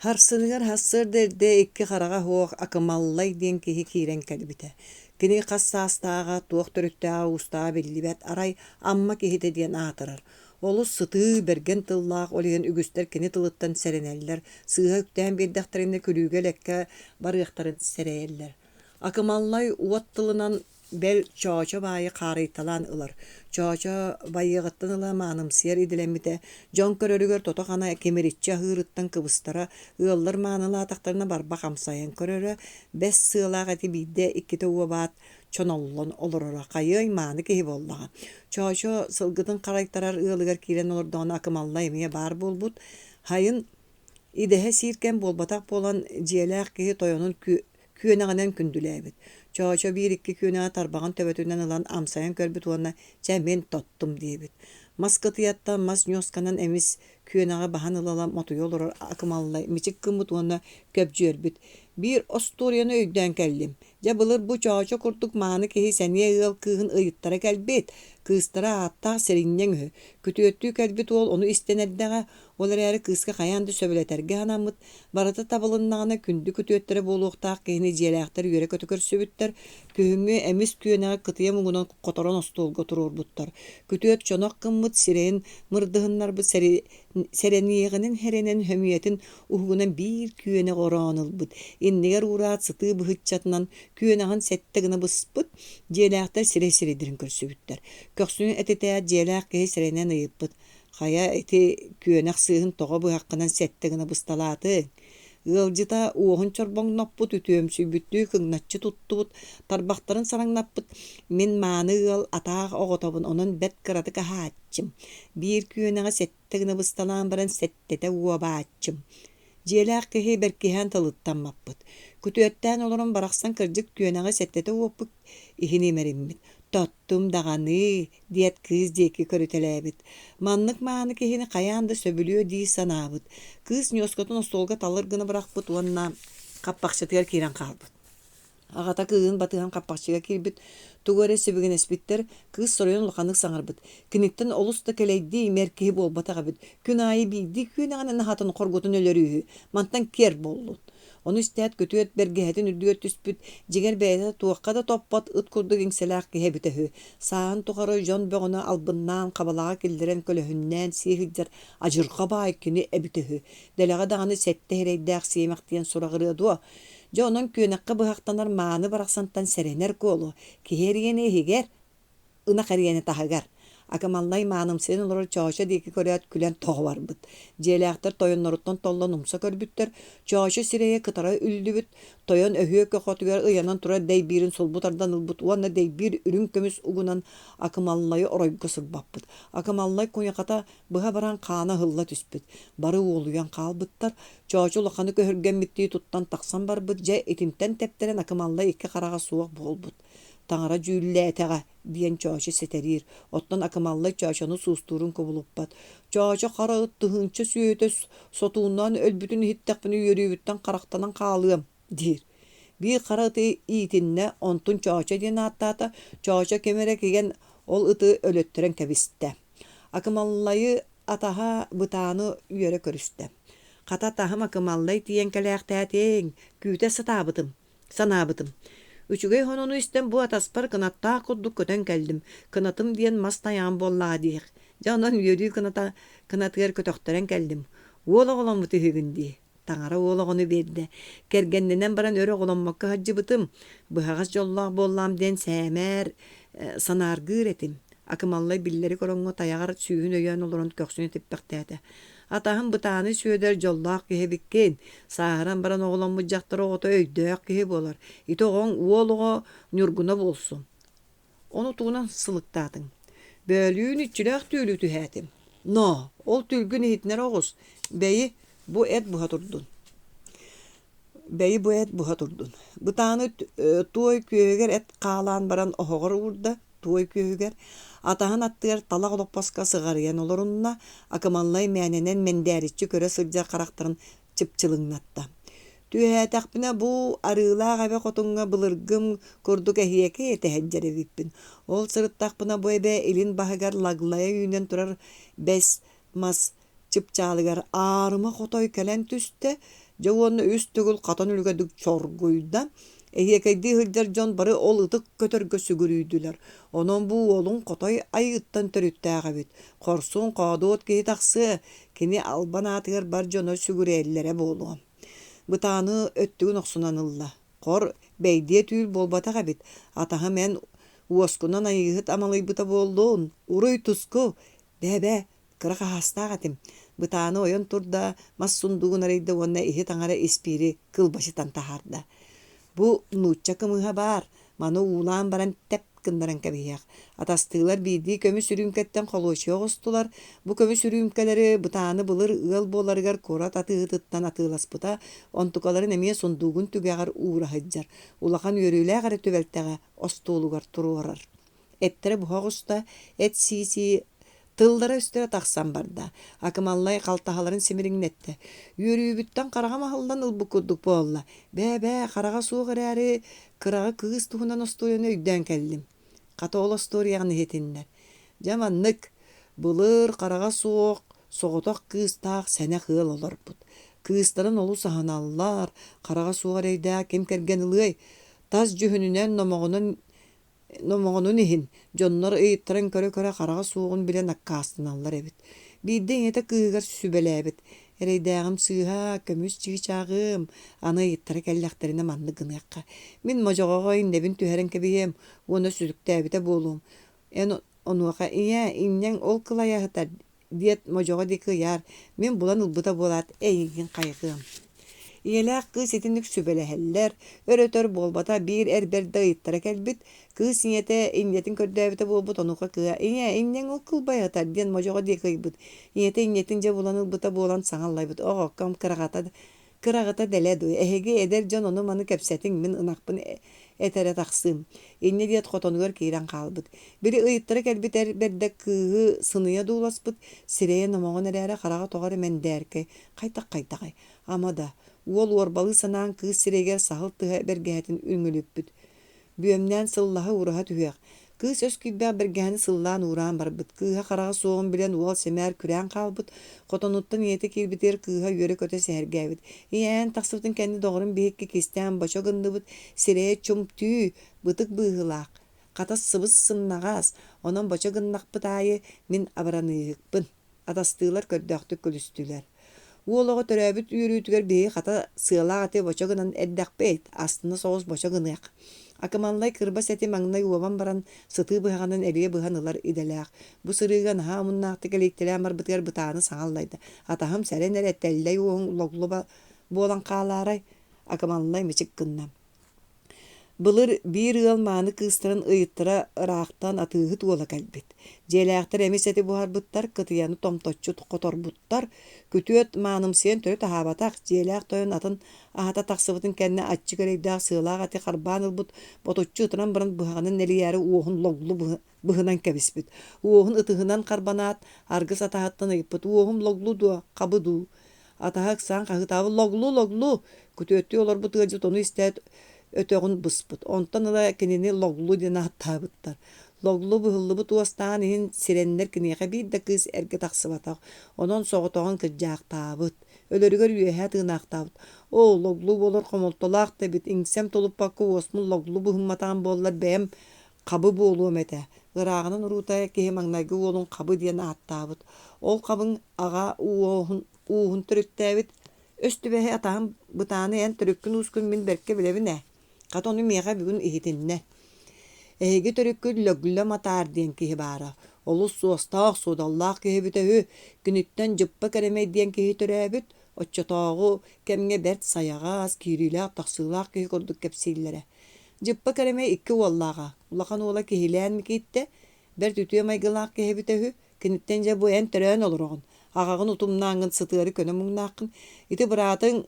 Харсыныгар сарсыарда эрдэ икки хараҕа суох Акымаллай диэн киһи киирэн кэлбитэ. Кини хас саастааҕа, туох төрүттээҕэ-уустааҕа биллибэт, арай Амма киһитэ диэн аатырар. Олус сытыы, бэргэн тыллаах, ол иһин үгүстэр кини тылыттан сэрэнэллэр, сыыһа үктээн биэрдэхтэринэ күлүүгэ-элэккэ барыахтарын сэрэйэллэр. Акымаллай уот тылынан Бэл, Чоочо баайы хаарыйталаан ылар. Чоочо байыаҕыттан ыла маанымсыйар идэлэммитэ, дьон көрөрүгэр тото-хана кимириччи аһыырыттан кыбыстара, ыаллар маанылаатахтарына барбах амсайан көрөрө, бэс сыалаах эти биирдэ иккитэ уобаат чоноллон олороро, хайыай мааны киһи буоллаҕа. Чоочо сылгытын харайтарар ыалыгар киирэн олордоҕуна Акымалла эмиэ баар буолбут, Хайын идэһэ сиир кэм буолбатах буолан, дьиэлээх киһи тойонун күөнэҕинэн күндүлээбит. Чоочо биир-икки күөнэҕи тарбаҕын төбөтүнэн ылан амсайан көрбүт уонна «Чэ, мин тоттум» диэбит. Мас кытыйаттан мас ньуосканан эмис күөнэҕи баһан ыла-ыла мотуйа олорор Акымаллай мичик гыммыт уонна көбдьүөрбүт. «Биир остуоруйаны өйдөөн кэллим. Дьэ былыр бу Чоочо курдук мааны киһи сэниэ ыал кыыһын ыйыттара кэлбит. Кыыстара ааттаах сиринньэҥ үһү. Күтүөттүү кэлбит уол ону истэн эрдэҕэ, ол эрээри кыыска хайаан да сөбүлэтэргэ санаммыт, Барыта табылыннаҕына күндү күтүөттэрэ буолуохтаах киһини дьиэлээхтэр үөрэ-көтө көрсүбүттэр, күһүҥҥү эмис күөнэҕи кытыйа муҥунан хоторон остуолга туруорбуттар. Күтүөт чонох гыммыт сирэйин мырдыһыннарбыт сэрэниэҕинэн хэрэнэн сөмүйэтин уһугунан биир күөнэх ороон ылбыт, иннигэр уураат сытыы быһыччатынан күөнэҕин сэттэ гына быспыт, дьиэлээхтэр сирэй сирэйдэрин көрсүбүттэр. Көхсүн этитээт дьиэлээх киһи сэрэнэн ыйыппыт: Хайа, ити күөнэх сыыһын тоҕо быһаххынан сэттэ гына бысталаатыҥ? Ыалдьыта уоһун чорбоҥноппут, үтүөмсүйбүттүү кыҥначчы туттубут, тарбахтарын сараҥнаппыт: «Мин мааны ыал атаах оҕотобун, онон бэрт кыратык аһааччым. Биир күөнэҕи сэттэ гына бысталаан баран сэттэтэ уобааччым. Дьиэлээх киһи бэркиһээн тылыттан маппыт. Күтүөттээн олорон барахсан кырдьык күөнэҕи сэттэтэ уоппут иһин имэриммит. Тоттум даҕаны диэт кыыс диэки көрүтэлээбит. Маннык мааны киһини хайаан да сөбүлүө дии санаабыт. Кыыс ньуоскатын остуолга талыр гына бырахпыт уонна хаппахчытыгар киирэн хаалбыт. Аҕата кыыһын батыһан хаппахчыга киирбит, тугу эрэ сибигинэспиттэр, кыыс соруйан улаханнык саҥарбыт. Киниттэн олус да кэлэйдии имэр киһи буолбатах эбит. Күн аайы биирдии күөнэҕинэн аһатан хоргутун өлөрүүһү, мантан киэр буоллун. Ону истээт күтүөт бэргэһэтин үрдүгэр түспүт, дьиҥэр бэйэтэ туохха да топпот ыт курдук иҥсэлээх киһи эбитэ үһү. Сааһын тухары дьон бөҕөнү албыннаан хабалаҕа киллэрэн көлөһүннээн сии сылдьар адьырҕа баай кини эбитэ үһү. Дэлэҕэ даҕаны сэттэ сирэйдээх сиэмэх диэн сураҕырыа дуо? Дьэ онон күөнэххэ быһахтанар мааны барахсантан сэрэнэр куолу. Киһи эриэнэ иһигэр, ынах эриэнэ таһыгар. Акымаллай маанымсыйан олорор Чоочо диэки көрөөт күлэн тоҕо барбыт. Дьиэлээхтэр тойонноруттан толлон умса көрбүттэр. Чоочо сирэйэ кытара үллүбүт, тойон өһүө көхөтүгэр ыйанан турар дэйбиирин сулбу тардан ылбыт уонна дэйбиир үрүҥ көмүс угунан Акымаллайы оройго сырбаппыт. Акымаллай куйахата быһа баран хаана ыһылла түспүт. Бары уолуйан хаалбыттар. Чоочо улаханы көһүргэммиттии туттан тахсан барбыт. Дьэ итинтэн тэптэрэн Акымаллай икки хараҕа суох буолбут. Таҥара дьүүллээтэҕэ диэн Чоочо сэтэриир. Оттон Акымаллай Чоочону суустуурун кубулуппат. Чоочо хара ыт тыһыынча сүөһүтэ сотууннаан өлбүтүн иһиттэхпинэ үөрүүбүттэн харахтанан хаалыам диир. Биир хара ыты иитиннэ, онтун Чоочо диэн ааттаата. Чоочо ким эрэ кигэн ол ыты өлөттөрөн кэбистэ. Акымаллайы атаһа Бытааны үөрэ көрүстэ. Хата атаһым Акымаллай тиийэн кэлээхтээтиҥ, күүтэ сатаабытым санаабытым. Үчүгэй хонону истэн бу атаспар кынаттаах курдук көтөн кэллим. Кынатым диэн мас тайаҕым буоллаҕа диэх. Дьэ онон үөрүү кыната кынатыгар көтөхтөрөн кэллим. Уол оҕоломмут үһүгүн дии. Таҥара уол оҕону биэрдэ. Кэргэннэнэн баран өр оҕоломмокко сылдьыбытым. Быһаҕас дьоллоох буоллаам диэн сээмээр санааргыыр этим. Акымаллай биллэрик ороҥҥо тайаҕар сүүһүн өйөөн олорон көхсүн этиппэхтээтэ. Атаһым Бытааны Сүөдэр дьоллоох киһи эбиккин. Сааһыран баран оҕоломмут дьахтар оҕото өйдөөх киһи буолар. Ити оҕоҥ уол оҕо Ньургуна буолсун. Ону тугунан сылыктаатыҥ? Бөөлүүн иччилээх түүлү түһээтим. Но, ол түүлгүн иһитинэр оҕус. Бэйи, бу эт буһа турдун. Бэйи бу эт буһа турдун. Бытааны туой күөһүгэр эт хаалаан баран оһоҕор уурда, туой күөһүгэр. Атаһын аттыгар талах олоппоско сыҕарыйан олорунна, Акымаллай мээнэнэн мэндээриччи көрө сылдьар харахтарын чыпчылыҥнатта. Түһээтэхпинэ бу Арыылаах эбэ хотуҥҥа былыргым курдук эһиэкэй этэ сылдьар эбиппин. Ол сырыттахпына бу эбэ илин баһыгар лаглайа үүнэн турар бэс мас чыпчаалыгар аарыма хотой кэлэн түстэ, дьэ уонна үс төгүл хатан үлүгэдик чоргуйда. Эһиэкэйдии сылдьар дьон бары ол ытык көтөргө сүгүрүйдүлэр. Онон бу уолуҥ хотой айыыттан төрүттээх эбит. Хорсун хоодуот киһи тахсыа, кини албан аатыгар бар дьоно сүгүрүйэллэрэ буолуо. Бытааны өттүгүн охсунан ылла. Хор, бэйдиэ түүл буолбатах эбит, атаһым эн уоскунан айыыһыт амалыйбыта буоллун, уруй-туску! Бээ-бээ, кыра хаһаастаах этим. Бытааны ойон турда, мас сундуугун арыйда уонна иһит аҥара испиири кылбачытан таһаарда. Бу нуучча кымыһа баар, маны уулаан баран тэп гыннаран кэбиһиэх. Атастыылар биирдии көмүс үрүүмкэттэн холуочуйа оҕустулар. Бу көмүс үрүүмкэлэри Бытааны былыр ыал буоларыгар куорат атыыһытыттан атыыласпыта, онтукаларын эмиэ сундуугун түгэҕэр уура сылдьар. Улахан үөрүүлээх эрэ түбэлтэҕэ остуолугар туруорар. Эттэрэ буһа оҕуста, эт сии-сии тыллара-өстөрө тахсан барда. Акымаллай халтаһаларын симириҥнэттэ. Үөрүүбүттэн хараҕым аһыллан ылбыт курдук буолла. Бээ-бээ, хараҕа суох эрээри, кыраҕы кыыс туһунан остуоруйаны өйдөөн кэллим. Хата ол остуоруйаҕын иһитиннэр. Дьэ маннык, былыр хараҕа суох, соҕотох кыыстаах сэнэх ыал олорбут. Кыыстарын олус аһыналлар, хараҕа суох эрэйдээх ким кэргэн ылыай? Тас дьүһүнүнэн, номоҕунан Номоҕонун иһин, дьоннор ыйыттаран көрө-көрө хараҕа суоҕун билэн аккаастаналлар эбит. Биирдэ ийэтэ кыыһыгар сүбэлээбит: «Эрэйдээҕим сыыһа, көмүс чыычааҕым, аны ыйыттара кэллэхтэринэ маннык гыныахха. Мин модьоҕоҕо иннэбин түһэрэн кэбиһиэм уонна сүтүктээбитэ буолуом. Эн онуоха ийээ, инньэҥ ол кылайаһытар диэт модьоҕо диэки ыйаар, мин булан ылбыта буолаат эйигин хайҕыам. Ийэлээх кыыс итинник сүбэлэһэллэр, өр-өтөр буолбата биир эр бэрдэ ыйыттара кэлбит, кыыс ийэтэ инньэтин көрдөөбүтэ буолбут, онуоха кыыһа «Ийээ, инньэҥ ол кылбайатар» диэн модьоҕо диэки ыйбыт. Ийэтэ инньэтин дьэ булан ылбыта буолан саҥа аллайбыт, «Оҕокком кыраҕата Кыраҕыта дэлэ дуу, эһиги эдэр дьон ону-маны кэпсэтиҥ, мин ынахпын этэрэ тахсыым. Инньэ диэт хотонугар киирэн хаалбыт. Били ыйыттара кэлбит эр бэрдэ кыыһы сыныйа дууласпыт, сирэйэ номоҕон эрээри хараҕа тоҕо эрэ мэндээркэй, хайдах-хайдаҕай. Ама да, уол уорбалыы санаан кыыс сирэйигэр саһыл тыһа бэргэһэтин үҥүлүппүт. Бүөмнээн сыллаһа-уураһа түһүөх. Кыыс өс киирбэх бэргэһэни сыллаан-уураан барбыт. Кыыһа хараҕа суоҕун билэн уол сэмээр күрээн хаалбыт. Хотонуттан ийэтэ киирбитигэр кыыһа үөрэ-көтө сэһэргээбит. Ийэ эн тахсыбытын кэннэ доҕорум биһикки кистээн бочо гынныбыт, сирэйэ чум түү, бытык быыһылаах, хата сыбыс-сымнаҕас, онон бочо гыннахпыт аайы мин абыраныыһыкпын. Атастыылар көрдөөхтүк күлүстүлэр. Уол оҕо төрөөбүт үөрүүтүгэр биһиги хата сыалаах эти бочо гынан эрдэхпит, астына соҕус бочо гыныах. Акымаллай кырбас эти маҥнай уобан баран, сытыы быһаҕынан элиэ быһан ылар идэлээх. Бу сырыыга наһаа омуннаахтык элийтэлээн барбытыгар бытааны саҥа аллайда. Атаһым сэрэн эрэ, тэллэй уоһуҥ логлуба буолан хаалаарай? Акымаллай мичик гынна. Былыр биир ыал мааны кыыстарын ыйыттара ыраахтан атыыһыт уола кэлбит. Дьиэлээхтэр эмис эти буһарбыттар, кытыйаны томточчу хоторбуттар. Күтүөт маанымсыйан төрүт аһаабатах, дьиэлээх тойон атын аһата тахсыбытын кэннэ аччык эрэйдээх сыалаах эти харбаан ылбыт, ботуччу ытыран баран быһаҕынан нэлийээри уоһун логлу быһынан кэбиспит. Уоһун ытыһынан харбанаат, аргыс атаһыттан ыйыппыт: «Уоһум логлу дуо, хабы дуу?» Атаһа ыксаан хаһыытаабыт: «Логлу, логлу!» Күтүөттүү олорбут ыалдьыт ону истээт өтөҕүн быспыт. Онтон ыла кинини Логлу диэн ааттаабыттар. Логлу быһыллыбыт уостааҕын иһин сирэннэр киниэхэ биир да кыыс эргэ тахсыбатах. Онон соҕотоҕун кырдьаахтаабыт. Өлөрүгэр үөһээ тыынаахтаабыт. Оо, Логлу буолар хомолтолоох да эбит, иҥсэм тулуппакка уоспун Логлу быһымматаҕым буоллар бэйэм Хабы буолуом этэ, ырааҕынан уруута киһи маҥнайгы уолун Хабы диэн ааттаабыт. Ол Хабыҥ аҕа ууһун, ууһун төрүттээбит. Өс түбэһи атаһым бытааны эн төрүккүн-уускун мин бэркэ билэбин ээ. Хата ону миэхэ бүгүн иһитиннэ. Эһиги төрүккүт Лөглө Матаар диэн киһи баара. Олус суостаах-суодаллаах киһи эбитэ үһү. Киниттэн Дьыппа Кэрэмэй диэн киһи төрөөбүт. Оччотооҕу кэмҥэ бэрт сайаҕас, киириилээх-тахсыылаах киһи курдук кэпсииллэрэ. Дьыппа Кэрэмэй икки уоллааҕа, улахан уола киһилээн Микииттэ, бэрт үтүө майгылаах киһи эбитэ үһү, киниттэн дьэ бу эн төрөөн олороҕун, аҕаҕын утумнааҥҥын сытыары көнө муҥнааххын, ити быраатыҥ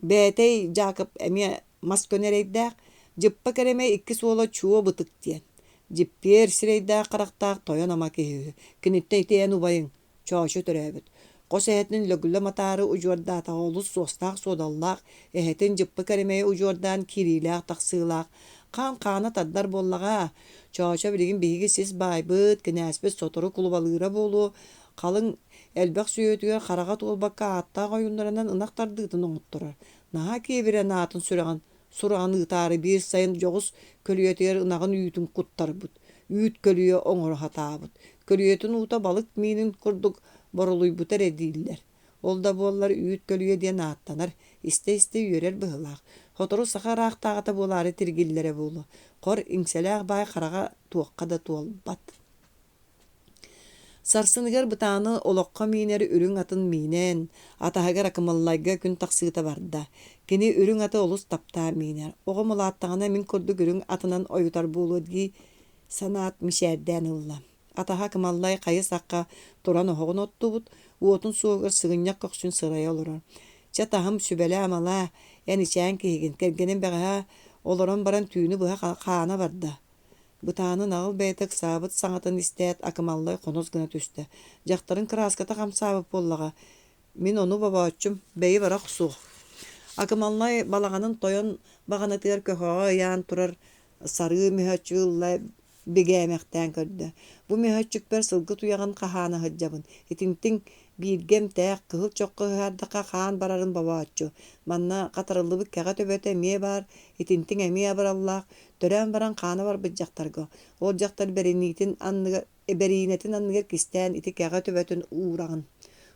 Бээтэй Дьаакып эмиэ мас көнө эрэйдээх, Дьыппа Кэрэмэй иккис уола Чуо Бытык диэн, дьиппиэр сирэйдээх-харахтаах тойон ама киһи үһү, киниттэн ити эн убайыҥ, Чоочо төрөөбүт. Хос эһэтин Лөгүлэ Матаары удьуордаатаҕа олус суостаах-суодаллаах, эһэтин Дьыппы Кэрэмэйи удьуордаан киириилээх-тахсыылаах, хаан хаана тардар буоллаҕа. Чоочо билигин биһиги сис баайбыт, кинээспит сотору кулубалыыра буолуо, халыҥ элбэх сүөһүтүгэр хараҕа туолбакка ааттаах ойууннарынан ынах тардыытын оҥотторор. Наһаа киэбирэн аатын сүрэҕин сураҕын ыытаары биир сайын дьоҕус көлүйэтигэр ынаҕын үүтүн куттарбыт, үүт көлүйэ оҥоро сатаабыт. Көлүйэтин уута балык миинин курдук боролуйбута эрэ дииллэр. Ол да буоллар үүт көлүйэ диэн ааттанар, истэ-истэ үөрэр быһыылаах. Сотору саха ыраахтааҕыта буолаары тиргиллэрэ буолуо. Хор, иҥсэлээх баай хараҕа туохха да туолбат. Сарсыныгар бытааны олоххо миинэр үрүҥ атын миинэн, атаһыгар Акымаллайга күн тахсыыта барда. Кини үрүҥ аты олус таптаан миинэр. Оҕом улааттаҕына мин курдук үрүҥ атынан ойутар буолуо дии санаат мичээрдээн ылла. Атаһа Акымаллай хайы-сахха туран оһоҕун оттубут, уотун суоһугар сыгынньах көхсүн сырайа олорор. Чэ таһым сүбэлээ-амалаа, эн ичээн киһигин, кэргэним бэҕэһээ олорон баран түүнү быһа хаана барда. Бытаанын аҕыл бэйэтэ ыксаабыт саҥатын истээт, Акымаллай хонос гына түстэ. Дьахтарын кырааската хамсаабыт буоллаҕа, мин ону бобооччум, бэйи бара охсуох. Акымаллай балаҕанын тойон баҕанатыгар көхөҕө ыйаан турар сарыы мөһөөччүгү ылла бигээмэхтээн көрдө. Бу мөһөөччүкпэр сылгы туйаҕын хаһаана сылдьабын. Итинтиҥ бииргэ эмтээх, кыһыл чоххо ыһаардахха хаан барарын бобооччу. Манна хатарыллыбыт кэҕэ төбөтө эмиэ баар, итинтиҥ эмиэ абыраллаах, Төрөөн баран хаана барбыт дьахтарга, ол дьахтар бэриниитин анныгар, бэриинэтин анныгар кистээн ити кэҕэ төбөтүн уураҕын.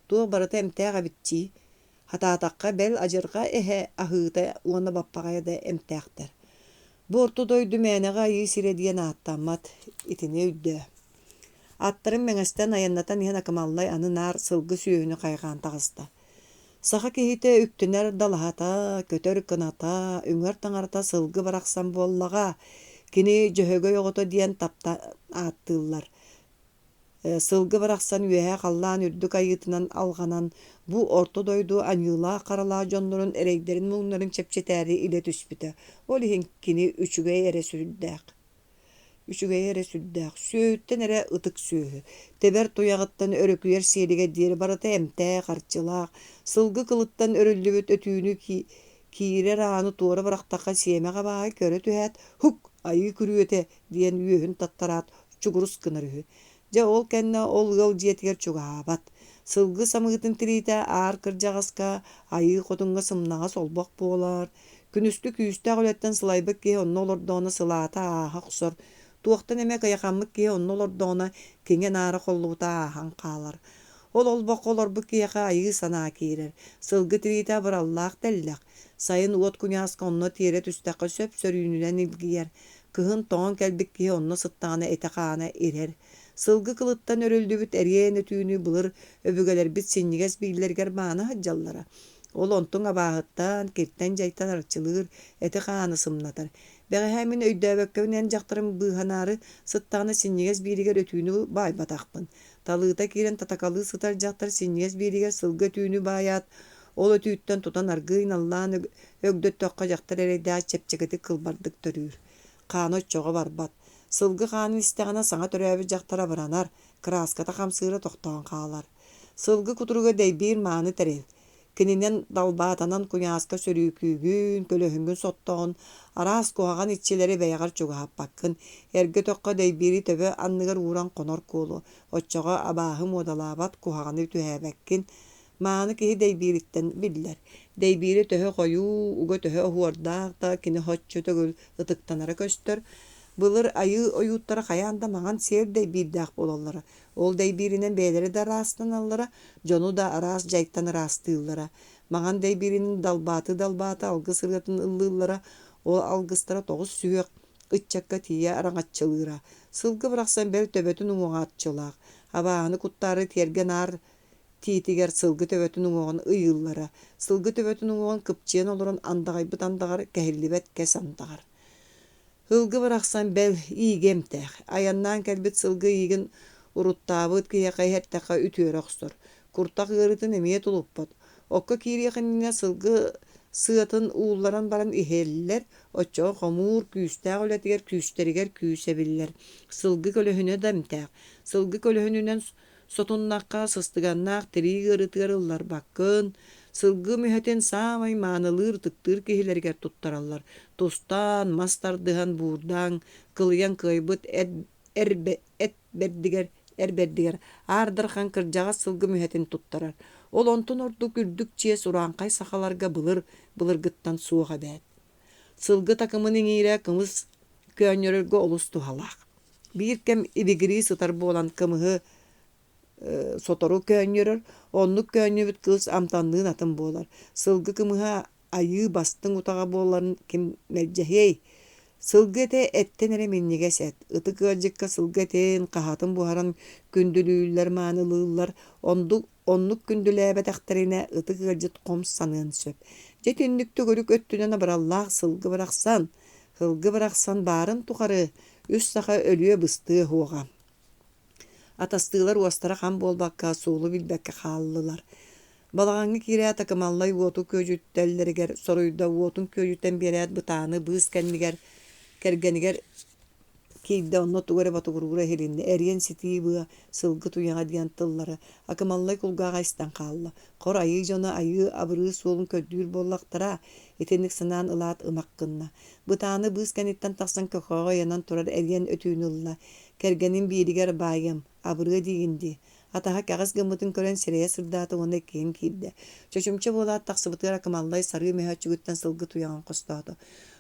Туох барыта эмтээх эбит дии. Хатаатахха, бэл адьырҕа эһэ аһыыта уонна баппаҕайа да эмтээхтэр. Бу орто дойду мээнэҕэ айыы сирэ диэн ааттаммат, итини өйдөө. Аттарын мэҥэстэн айаннатан иһэн Акымаллай аны наар сылгы сүөһүнү хайҕаан таҕыста. Саха киһитэ үктэнэр далаһата, көтөр кыната, үҥэр таҥарата сылгы барахсан буоллаҕа. Кини Дьөһөгөй оҕото диэн таптаан ааттыыллар. Сылгы барахсан үөһээ халлаан үрдүк айыытынан алҕанан, бу орто дойду аньыылаах-харалаах дьоннорун эрэйдэрин-муҥнарын чэпчэтээри илэ түспүтэ. Ол иһин кини үчүгэй эрэ сүрдээх. Үчүгэйэ эрэ сүрдээх, сүөһүттэн эрэ ытык сүөһү, тэбэр туйаҕыттан өрүкүйэр сиэлигэр диэри барыта эмтээх, арчылаах, сылгы кылыттан өрүллүбүт өтүүнү киирэр ааны туора бырахтахха сиэмэх абааһы көрө түһээт, «Һук!» Айыы күрүөтэ диэн үөһүн таттараат чугурус гынар үһү. Дьэ ол кэннэ ол ыал дьиэтигэр чугаһаабат. Сылгы самыытын тириитэ аар кырдьаҕаска, айыы хотуҥҥа сымнаҕас олбох буолар. Күнүскү күүстээх үлэттэн сылайбыт киһи онно олордоҕуна сылаата ааһа охсор. Туохтан эмэ кыйахаммыт киһи онно олордоҕуна киҥэ-наара холлубута ааһан хаалар. Ол олбоххо олорбут киһиэхэ айыы санаа киирэр. Сылгы тириитэ абыраллаах тэллэх. Сайын уот куйааска онно тиэрэ түстэххэ сөп-сөрүүнүнэн илгийэр. Кыһын тоҥон кэлбит киһи онно сыттаҕына этэ-хаана ирэр. Сылгы кылыттан өрүллүбүт эриэн өтүүнү былыр өбүгэлэрбит синньигэс бииллэригэр маана сылдьаллара. Ол онтуҥ абааһыттан, киртэн-дьайтан арчылыыр, эти-хааны сымнатар. Бэҕэһээ мин өйдөөбөккөбүн эн дьахтарым быыһанаары сыттаҕына синньигэс биилигэр өтүүнү баайбатахпын. Талыыта киирэн татакалыы сытар дьахтар синньигэс биилигэр сылгы өтүүнү баайаат, ол өтүүттэн тутан аргыый наллаан өгдөттөххө дьахтар эрэйдээх чэпчэкитик кылбардык төрүүр. Хаана оччоҕо барбат. Сылгы хаанын истэҕинэ саҥа төрөөбүт дьахтар абыранар, кырааската хамсыыра тохтоон хаалар. Сылгы кутуруга дэйбиир мааны тэрил. Кининэн далбаатанан куйааска сөрүүкүүгүн, көлөһүҥҥүн соттоҕун, араас куһаҕан иччилэри бэйэҕэр чугаһаппаккын. Эргэ өтөххө дэйбиири төбө анныгар ууран хонор куолу. Оччоҕо абааһы муодалаабат, куһаҕаны түһээбэккин. Мааны киһи дэйбиириттэн биллэр. Дэйбиирэ төһө хойуу, уга төһө оһуордаах да, кини соччо төгүл ытыктанара көстөр. Былыр айыы ойууттара хайаан да маҥан сиэр дэйбиирдээх буолаллара. Ол дэйбииринэн бэйэлэрэ да ыраастаналлара, дьону да араас дьайтан ыраастыыллара. Маҥан дэйбииринэн далбааты-далбааты алгыс ырыатын ыллыыллара, ол алгыстара тоҕус сүһүөх ыччакка тиийэ араҥаччылыыра. Сылгы барахсан бэл төбөтүн уҥуоҕа арчылаах. Абааһыны куттаары тиэргэн аар тиитигэр сылгы төбөтүн уҥуоҕун ыйыыллара. Сылгы төбөтүн уҥуоҕун кыпчыйан олорон андаҕайбыт андаҕар, кэһиллибэт кэс андаҕар. Ылгы барахсан бэл иигэ эмтээх. Айаннаан кэлбит сылгы иигин уруттаабыт киһиэхэ иһэртэххэ үтүөрэ охсор. Куртах ыарыытын эмиэ тулуппат. Окко киириэх иннинэ сылгы сыатын уулларан баран иһэллэр, оччоҕо хомуур күүстээх үлэтигэр күүстэригэр күүс эбиллэр. Сылгы көлөһүнэ да эмтээх. Сылгы көлөһүнүнэн Сотуннахха, сыстыганнаах тирии ыарыытыгар ылларбаккын, сылгы мүһэтин саамай маанылыыр, ытыктыыр киһилэригэр туттараллар. Тустаан, мас тардыһан, буурдаан, кылыйан кыайбыт эт, эр, эт бэрдигэр, эр бэрдигэр Аар Дархан кырдьаҕас сылгы мүһэтин туттарар. Ол онтон ордук үрдүк чиэс урааҥхай сахаларга былыр былыргыттан суох эбээт. Сылгы такымын иҥиирэ кымыс көөнньөрөргө олус туһалаах. Биир кэм ибигирии сытар буолан кымыһы сотору көөнньөрөр, оннук көөнньүбүт кыыс амтанныын атын буолар. Сылгы кымыһа айыы бастыҥ утаҕа буоларын ким мэлдьэһиэй? Сылгы этэ эттэн эрэ минньигэс эт. Ытык ыалдьыкка сылгы этин, хаһатын буһаран күндүлүүллэр, маанылыыллар. Оннук Оннук күндүлээбэтэхтэринэ ытык ыалдьыт хом саныан сөп. Дьэ итинник төгүрүк өттүнэн абыраллаах сылгы барахсан, сылгы барахсан баарын тухары үс саха өлүө-быстыа суоҕа. Атастыылар уостара хам буолбакка, суолу билбэккэ хааллылар. Балаҕаҥҥа киирээт Акымаллай уоту күөдьүттэллэригэр соруйда, уотун күөдьүтэн биэрээт бытааны быыс кэннигэр кэргэнигэр Киирдэ онно тугу эрэ ботугуруура иһилиннэ, эриэн ситии быа, сылгы туйаҕа диэн тыллары Акымаллай кулгааҕа истэн хаалла. Хор айыы дьоно айыы абырыыр суолун көрдүүр буоллахтара, итинник санаан ылаат ымах гынна. Бытааны быыс кэнниттэн тахсан көхөҕө ыйанан турар эриэн өтүүнү ылла. Кэргэнин бииригэр баайыам, абырыа диигин дии. Атаһа кэҕис гыммытын көрөн сирэйэ сырдаата уонна иккиһин киирдэ. Чочумча буолаат тахсыбытыгар Акымаллай сарыы мөһөөччүгүттэн сылгы туйаҕын хостоото.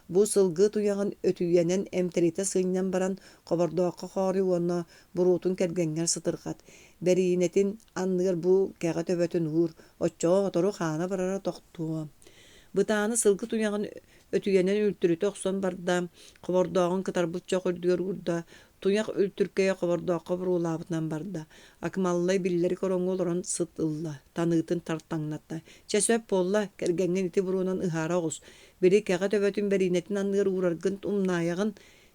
Бу сылгы туйаҕын өтүйэнэн эмтэритэ сынньан баран, хобордооххо хоору уонна буруотун кэргэҥҥэр сытырҕат. Бэриинэтин анныгар бу кэҕэ төбөтүн уур, оччоҕо сотору хаана барара тохтуо. Бытааны сылгы туйаҕын өтүйэнэн үлтүрүтэ охсон барда, хобордооҕун кытарбыт чох үрдүгэр уурда, Туйах үлтүркэйэ хобордооххо буруолаабытынан барда. Акымаллай биллэрик ороҥҥо олорон сыт ылла, таныытын тартаҥнатта. Чэ сөп буолла, кэргэҥҥин ити буруонан ыһаара оҕус. Били кэҕэ төбөтүн бэриинэтин анныгар уураргын умнаайаҕын,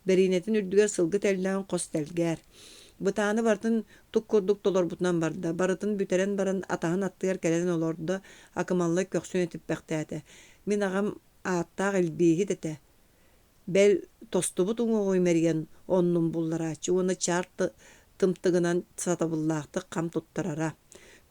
бэриинэтин үрдүгэр сылгы тэллэҕин хос тэлгээр. Бытааны барытын тук курдук толорбутунан барда. Барытын бүтэрэн баран атаһын аттыгар кэлэн олордо, Акымаллай көхсүн этиппэхтээтэ. Мин аҕам ааттаах илбииһит этэ. Бэл, тостубут уҥуоҕу имэрийэн оннун булларааччы уонна чаар тымтыгынан сатабыллаахтык хам туттарара.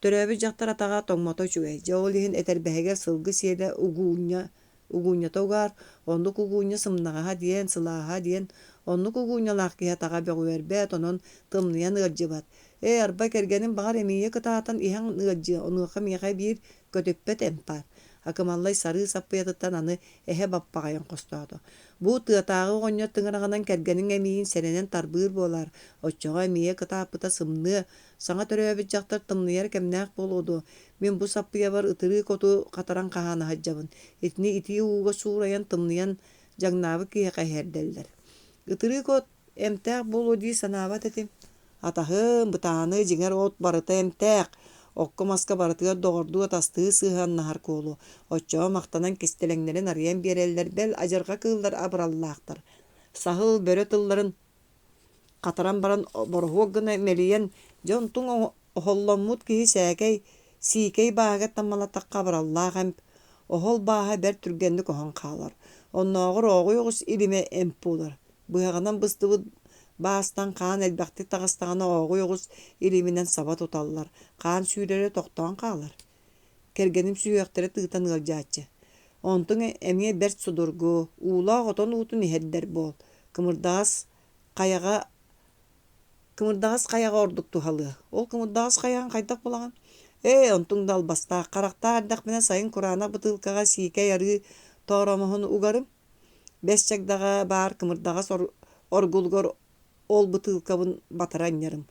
Төрөөбүт дьахтар атаҕа тоҥмото үчүгэй, дьэ ол иһин этэрбэһигэр сылгы сиэлэ угуунньа Угуунньата угаар, оннук угуунньа сымнаҕаһа диэн, сылааһа диэн, оннук угуунньалаах киһи атаҕа бөҕүөрбэт, онон тымныйан ыалдьыбат. Ээ, арба, кэргэним баҕар эмиийэ кытаатан иһэн ыалдьыа, онуоха миэхэ биир көтүппэт эмп баар. Акымаллай сарыы саппыйатыттан аны эһэ баппаҕайын хостоото. Бу тыатааҕы оҕонньор тыҥыраҕынан кэргэниҥ эмиийин сэрэнэн тарбыыр буолаар, оччоҕо эмиийэ кытааппыта сымныа, саҥа төрөөбүт дьахтар тымныйар кэмнээх буолуо дуо? Мин бу саппыйабар ытырыык оту хатаран хаһаана сылдьабын. Итини итии ууга суурайан тымныйан дьаҥнаабыт киһиэхэ иһэрдэллэр. Ытырыык от эмтээх буолуо дии санаабат этим. Атаһым, бытааны, дьиҥэр от барыта эмтээх, окко-маска барытыгар доҕордуу-атастыы сыһыаннаһар куолу. Оччоҕо махтанан кистэлэҥнэрин арыйан биэрэллэр, бэл адьырҕа кыыллар абыраллаахтар. Саһыл, бөрө тылларын хатаран баран бороһуок гына мэлийэн, дьэ онтуҥ оһолломмут киһи сээкэй, сиикэй бааһыгар таммалаттахха абыраллаах эмп, оһол бааһа бэрт түргэнник оһон хаалар. Оннооҕор ооҕуй оҕус илимэ эмп буолар. Быһаҕынан быстыбыт баастан хаан элбэхтик таҕыстаҕына ооҕуй оҕус илиминэн саба туталлар, хаан сүүрэрэ тохтоон хаалар. Кэргэним сүһүөхтэрэ тыытан ыалдьааччы. Онтуҥ эмиэ бэрт судургу, уулаах отон уутун иһэрдэр буол. Кымырдаҕас хайаҕа Кымырдаҕас хайаҕа ордук туһалыа. Ол кымырдаҕас хайаҕын хайдах булаҕын? Ээ, онтуҥ да албастаах, харахтаах эрдэхпинэ сайын кураанах бытыылкаҕа сиикэй арыы тооромоһун угарым. Бэс чагдаҕа баар кымырдаҕас оргулугар ол бытыылкабын батары анньарым.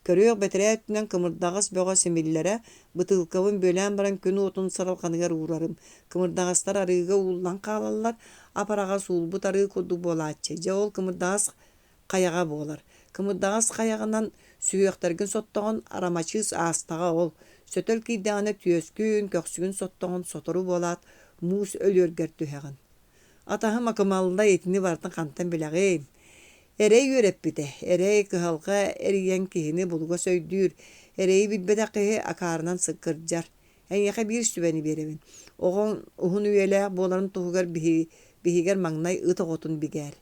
Көрүөх бэтэрээ өттүнэн кымырдаҕас бөҕө симиллэрэ, бытыылкабын бүөлээн баран күн уотун сыралҕаныгар уурарым. Кымырдаҕастар арыыга ууллан хаалаллар, ап-араҕас уулбут арыы курдук буолааччы. Дьэ ол кымырдаҕас хайаҕа буолар. Кымырдаҕас хайаҕынан сүһүөхтэргин соттоҕун, арамачыыс аастаҕа ол. Сөтөл киирдэҕинэ түөскүн, көхсүгүн соттоҕун, сотору буолаат, муус өлүөргэр түһэҕин. Атаһым Акымаллай итини барытын хантан билэҕин? Эрэй үөрэппитэ. Эрэй, кыһалҕа эрийэн киһини булугас өйдүүр. Эрэйи билбэтэх киһи акаарынан кырдьар. Эйиэхэ биир сүбэни биэрэбин. Оҕоҥ уһун үйэлээх буоларын туһугар биһигэр маҥнай ыт оҕотун бигээр.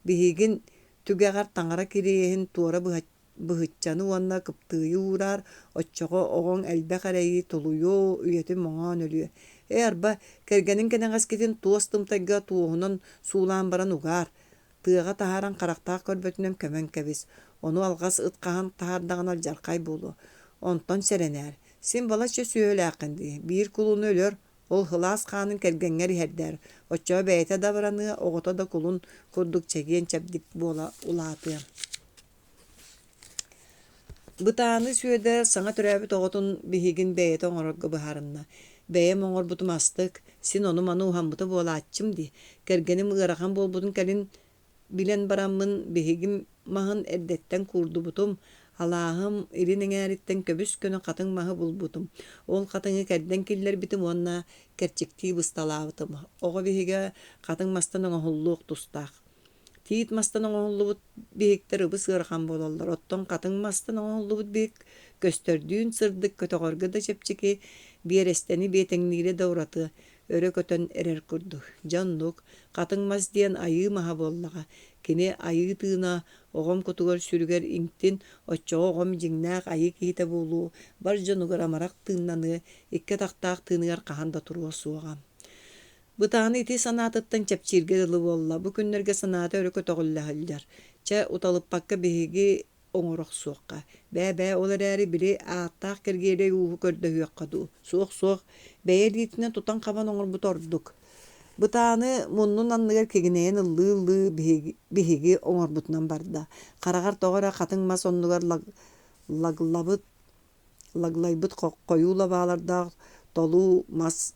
Биһигин түгэҕэр таҥара кириэһин туора быһыччаны уонна кыптыыйы уураар, оччоҕо оҕоҥ элбэх эрэйи тулуйуо, үйэтин моҥоон өлүө. Ээ, арба, кэргэниҥ кэнэҕэскитин туос тымтайга туоһунан суулаан баран угаар, тыаҕа таһааран харахтаах көрбөтүнэн көмөн кэбис, ону алҕас ыт хаһан таһаардаҕына алдьархай буолуо. Онтон сэрэнээр, син балачча сүөһүлээххин дии, биир кулуну өлөр, Ол сылаас хаанын кэргэҥҥэр иһэрдээр, оччоҕо бэйэтэ да абыраныа, оҕото да кулун курдук чэгиэн-чэбдик буола улаатыа. Бытааны Сүөдэр саҥа төрөөбүт оҕотун биһигин бэйэтэ оҥорорго быһаарынна. Бэйэм оҥорбутум астык, син ону-маны уһаммыта буолааччым дии. Кэргэним ыарахан буолбутун кэлин Билэн бараммын биһигим маһын эрдэттэн куурдубутум, алааһым илин эҥээриттэн көбүс-көнө хатыҥ маһы булбутум. Ол хатыҥы кэрдэн киллэрбитим уонна кэрчиктии бысталаабытым. Оҕо биһигэ хатыҥ мастан оҥоһуллуох тустаах. Тиит мастан оҥоһуллубут биһиктэр ыбыс ыарахан буолаллар, оттон хатыҥ мастан оҥоһуллубут биһик көстөрдүүн сырдык, көтөҕөргө да чэпчэки, биэрэстэни биэтэҥниирэ да ураты, өрө көтөн эрэр курдук. Дьэ оннук, хатыҥ мас диэн айыы маһа буоллаҕа. Кини айыы тыына оҕом кутугар-сүрүгэр иҥтин, оччоҕо оҕом дьиҥнээх айыы киһитэ буолуо, бар дьонугар амарах тыыннаныа, икки атахтаах тыыныгар хаһан да туруо суоҕа. Бытааны ити санаатыттан чэпчииргэ дылы буолла. Бу күннэргэ санаата өрө көтөҕүллэ сылдьар. Чэ, уталыппакка биһиги оҥоро охсуохха. Бээ-бээ, ол эрээри били ааттаах Киргиэлэй ууһу көрдөһүөххэ дуу? Суох-суох, бэйэ илиитинэн тутан-хабан оҥорбута ордук. Бытааны муннун анныгар кигинэйэн ыллыы-ыллыы биһиги, биһиги оҥорбутунан барда. Хараҕар тоҕо эрэ хатыҥ мас оннугар лаглабыт, лаглайбыт хойуу лабаалардаах толуу мас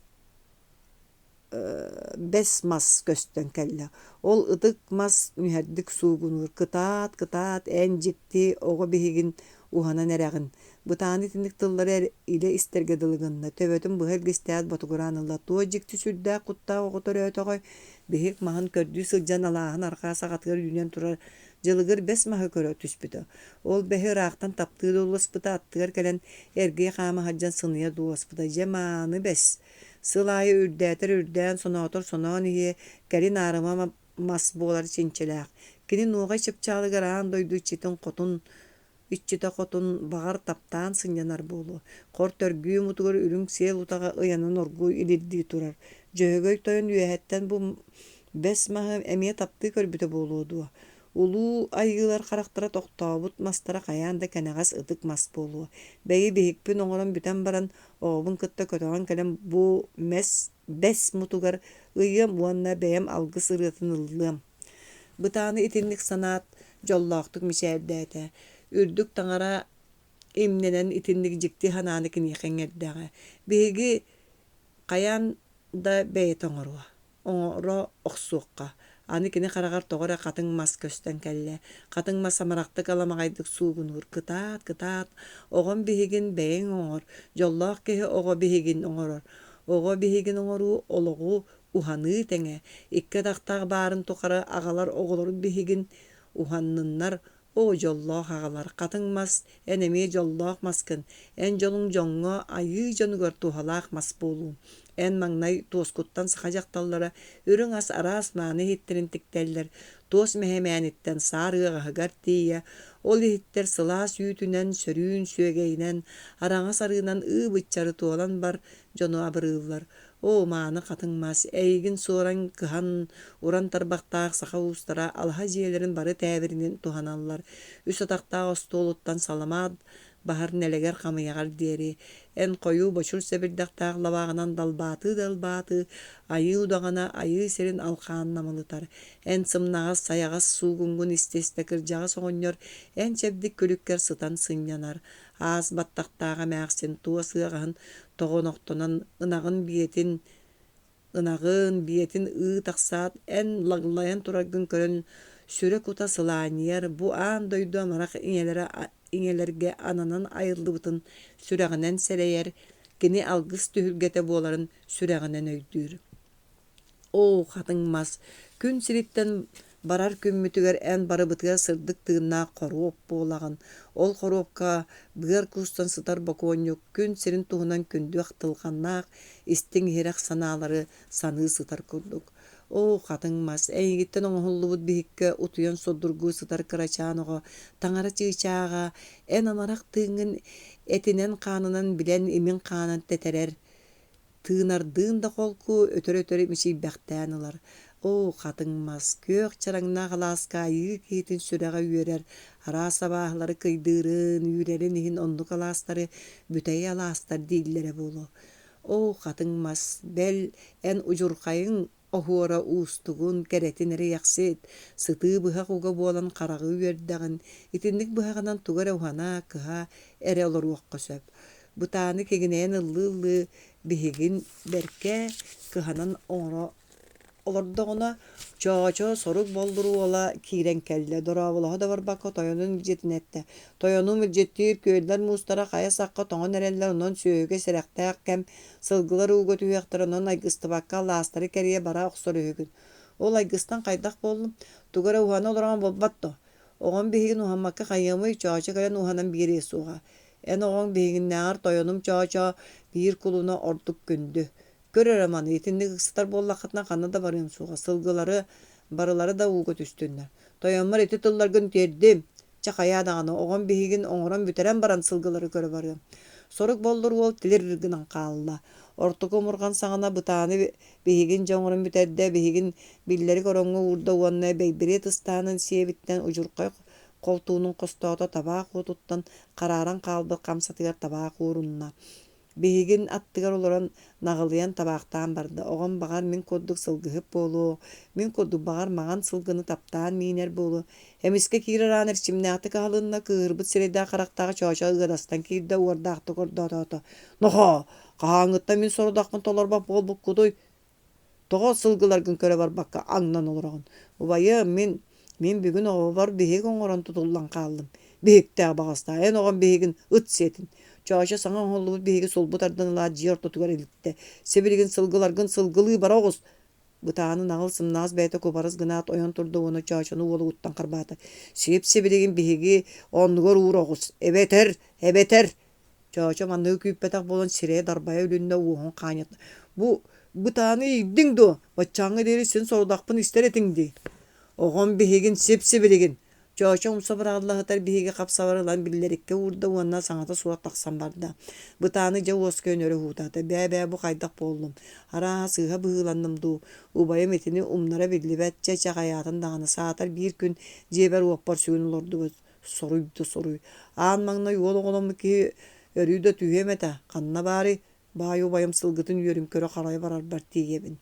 бэс мас көстөн кэллэ. Ол ытык мас нүһэрдик суугунуур: «Кытаат, кытаат, эн дьикти оҕо биһигин уһанан эрэҕин» Бытааны итинник тыллары илэ истэргэ дылы гынна, төбөтүн быһа илгистээт ботугураан ылла: «Туох дьикти сүрдээх куттаах оҕо төрөөтөҕөй?» Биһик маһын көрдүү сылдьан алааһын арҕаа саҕатыгар үүнэн турар дьылыгыр бэс маһы көрө түспүтэ. Ол бэһи ыраахтан таптыы дууласпыта, аттыгар кэлэн эргийэ хаама сылдьан сыныйа дууласпыта: «Дьэ мааны бэс, Сыл аайы үрдээтэр үрдээн, соноотор соноон иһиэ, кэлин аарыма мас буолар чинчилээх. Кини нуоҕай чыпчаалыгар аан дойду иччитин хотун иччитэ хотун баҕар таптаан сынньанар буолуо. Хор төргүү мутугар үрүҥ сиэл утаҕа ыйанан оргууй илирдии турар. Дьөһөгөй тойон үөһэттэн бу бэс маһы эмиэ таптыы көрбүтэ буолуо дуо? Улуу айыылар харахтара тохтообут мастара хайаан да кэнэҕэс ытык мас буолуо. Бэйи биһикпин оҥорон бүтэн баран, оҕобун кытта көтөҕөн кэлэн бу мэс бэс мутугар ыйыам уонна бэйэм алгыс ырыатын ыллыам. Бытааны итинник санаат, дьоллоохтук мичээрдээтэ. Үрдүк таҥара имнэнэн итинник дьикти санааны киниэхэ иҥэрдэҕэ. Биһиги хайаан да бэйэтэ оҥоруо, оҥоро охсуохха. Аны кини хараҕар тоҕо эрэ хатыҥ мас көстөн кэллэ. Хатыҥ мас амарахтык аламаҕайдык суугунуур: «Кытаат, кытаат, оҕом биһигин бэйэҥ оҥор, дьоллоох киһи оҕо биһигин оҥорор. Оҕо биһигин оҥоруу олоҕу уһаныы тэҥэ. Икки атахтаах баарын тухары аҕалар оҕолорун биһигин уһанныннар, Оо, дьоллоох аҕалар, хатыҥ мас, эн эмиэ дьоллоох маскын, эн дьолуҥ дьоҥҥо, айыы дьонугар туһалаах мас буолуо. Эн маҥнай туоскуттан саха дьахталлара үрүҥ ас араас мааны иһиттэрин тиктэллэр, туос мэһэмээниттэн саар ыаҕаһыгар тиийэ, ол иһиттэр сылаас үүтүнэн, сөрүүн сүөгэйинэн, араҥас арыынан ыы-быччары туолан бар дьону абырыыллар. Оо, мааны хатыҥ мас, эйигин суоран, кыһан, уран тарбахтаах саха уустара алаһа дьиэлэрин бары тээбиринин туһаналлар. Үс атахтаах остуолуттан саламаат баһар нэлэгэр хамыйаҕар диэри, эн хойуу бочур сэбирдэхтээх лабааҕынан далбаатыы-далбаатыы, айыы удаҕана айыы сирин алхаан намылытар. Эн сымнаҕас сайаҕас суугуҥҥун истэ-истэ кырдьаҕас оҕонньор эн чэбдик күлүккэр сытан сынньанар. Аас баттахтаах эмээхсин туос ыаҕаһын тоҕонохтонон ынаҕын биэтин ынаҕын биэтин ыы тахсаат эн лаглайан тураргын көрөн сүрэ-кута сылаанньыйар бу аан дойду амарах ийэлэрэ ийэлэргэ ананан айыллыбытын сүрэҕинэн сэрэйэр, кини алгыс түһүлгэтэ буоларын сүрэҕинэн өйдүүр. Оо, хатыҥ мас, күн сириттэн барар күммүтүгэр эн барыбытыгар сырдык тыыннаах хоруоп буолаҕын. Ол хоруопка быар куустан сытар бокуонньук күн сирин туһунан күндү ахтылҕаннаах, истиҥ-иһирэх санаалары саныы сытар курдук. Оо, хатыҥ мас, эйигиттэн оҥоһуллубут биһиккэ утуйан сурдургуу сытар кырачаан оҕо, таҥара чыычааҕа, эн амарах тыыҥҥын этинэн-хаанынан билэн имин-хаанын тэтэрэр, Тыынардыын да холку, өтөр-өтөр мичийбэхтээн ылар. Оо, хатыҥ мас, күөх чараҥнаах алааска айыы киһитин сүрэҕэ үөрэр, араас абааһылары кыйдыырын, үүрэрин иһин оннук алаастары бүтэй алаастар дииллэрэ буолуо. Оо, хатыҥ мас, бэл, эн удьурхайыҥ оһуора уустугун, кэрэтин эрэйэхсит, сытыы быһах уга буолан хараҕы үөрдэҕин, итинник быһаҕынан тугу эрэ уһана, кыһа эрэ олоруохха сөп. Бытааны кигинэйэн ыллыы-ыллыы биһигин бэркэ кыһанан оҥоро олордоҕуна, Чоочо сорук боллур уола киирэн кэллэ, дорооболоһо да барбакка тойонун илдьитин эттэ: «Тойонум илдьиттиир күөллэр муустара хайа сахха тоҥон эрэллэр, онон сүөһүгэ сэрэхтээх кэм, Сылгылар ууга түһүөхтэрэ, онон айгыстыбакка алаастары кэрийэ бара охсор үһүгүн. Ол айгыстан хайдах буоллум? Тугу эрэ уһана олороҕун буолбат дуо? Оҕом биһигин уһаммакка хайыамый, Чоочо кэлэн уһанан биэриэ суоҕа. Эн оҕоҥ биһигиннээҕэр тойонум Чоочо биир кулуна ордук күндү. Көр эрэ маны, итинник ыксатар буоллаххытына ханна да барыам суоҕа, сылгылары барылара да ууга түстүннэр. Тойоммор ити тылларгын тиэрдим, Чэ хайаа даҕаны, оҕом биһигин оҥорон бүтэрэн баран сылгылары көрө барыам. Сорук боллур уол тилир гынан хаалла. Ортоку омурҕан саҕана бытааны биһигин дьэ оҥорон бүтэрдэ, биһигин биллэрик ороҥҥо уурда уонна бэйбириэт ыстаанын сиэбиттэн удьурхай холтуунун хостоото табаах уотуттан харааран хаалбыт хамсатыгар табаах уурунна. Биһигин аттыгар олорон наҕылыйан табаахтаан барда. Оҕом баҕар мин курдук сылгыһыт буолуо, мин курдук баҕар маҥан сылгыны таптаан миинэр буолуо. Эмискэ киирэр аан эрчимнээхтик аһылынна, кыыһырбыт сирэйдээх-харахтаах Чоочо ыадастан киирдэ, уордаахтык ордоотоото: «Нохоо, хаһааҥҥыттан мин сорудахпын толорбот буолбуккутуй? Тоҕо сылгыларгын көрө барбакка аҥнан олороҕун? Убайыам, мин мин бүгүн оҕобор биһик оҥорон тутуллан хааллым. Биһиктээх баҕастаа, эн оҕом биһигин ыт сиэтин. Чоочо саҥа оҥоһуллубут биһиги сулбу тардан ылаат дьиэ ортотугар илтэ. Сибилигин сылгыларгын сылгылыы бара оҕус! Бытааны наҕыл сымнаҕас бэйэтэ кубарыс гынаат ойон турда уонна Чоочону уолугуттан харбаата. Сип-сибилигин биһиги оннугар уур оҕус, эбэтэр, эбэтэр Чоочо манныгы күүппэтэх буолан сирэйэ дарбайа үлүннэ, уоһун хаанньатта: «Бу бытааны иирдиҥ дуо? Баччааҥҥа диэри син сорудахпын истэр этиҥ дии. Оҕом биһигин сип-сибилигин. Чоочо умса быраҕылла сытар биһиги хап-сабар ылан биллэриккэ уурда уонна саҥата суох тахсан барда. Бытааны дьэ уоскуйан өрө уһуутаата: «Бээ-бээ, бу хайдах буоллум? Арааһа сыыһа быһыыланным дуу? Убайым итини умнара биллибэт, чэ-чэ хайаатын даҕаны, саатар биир күн дьиэбэр-уоппар сүгүн олордубут, соруй да соруй. Аан маҥнай уол оҕоломмут киһи өрүү да түһүөм этэ, ханна баарый? Баай убайым сылгытын үөрүн көрө-харайа барарбар тиийэбин.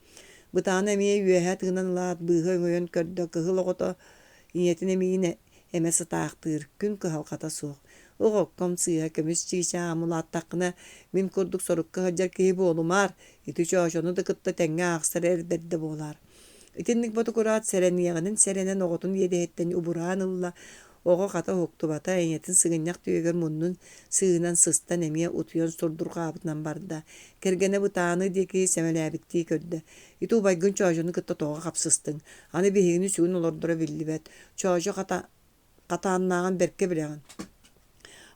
Бытаана эмиэ үөһэ тыынан ылаат, быыһа өҥөйөн көрдө, кыһыл оҕото ийэтин эмиийин эмэ сытаахтыыр, күн кыһалҕата суох. Оҕокком сыыһа көмүс чыычааҕым улааттаххына, мин курдук сорукка сылдьар киһи буолумаар, ити чоочону да кытта тэҥҥэ аахсар эр бэрдэ буолаар. Итинник ботугураат сэрэниэҕинэн сэрэнэн оҕотун иэдэһиттэн убураан ылла, Оҕо хата уһуктубата, ийэтин сыгынньах түөһүгэр муннун сыыһынан сыстан эмиэ утуйан сурдурҕаабытынан барда. Кэргэнэ Бытааны диэки сэмэлээбиттии көрдө: «Ити убайгын Чоочону кытта тоҕо хапсыстыҥ? Аны биһигини сүгүн олордоро биллибэт. Чоочо хата хатааннааҕын бэркэ билэҕин.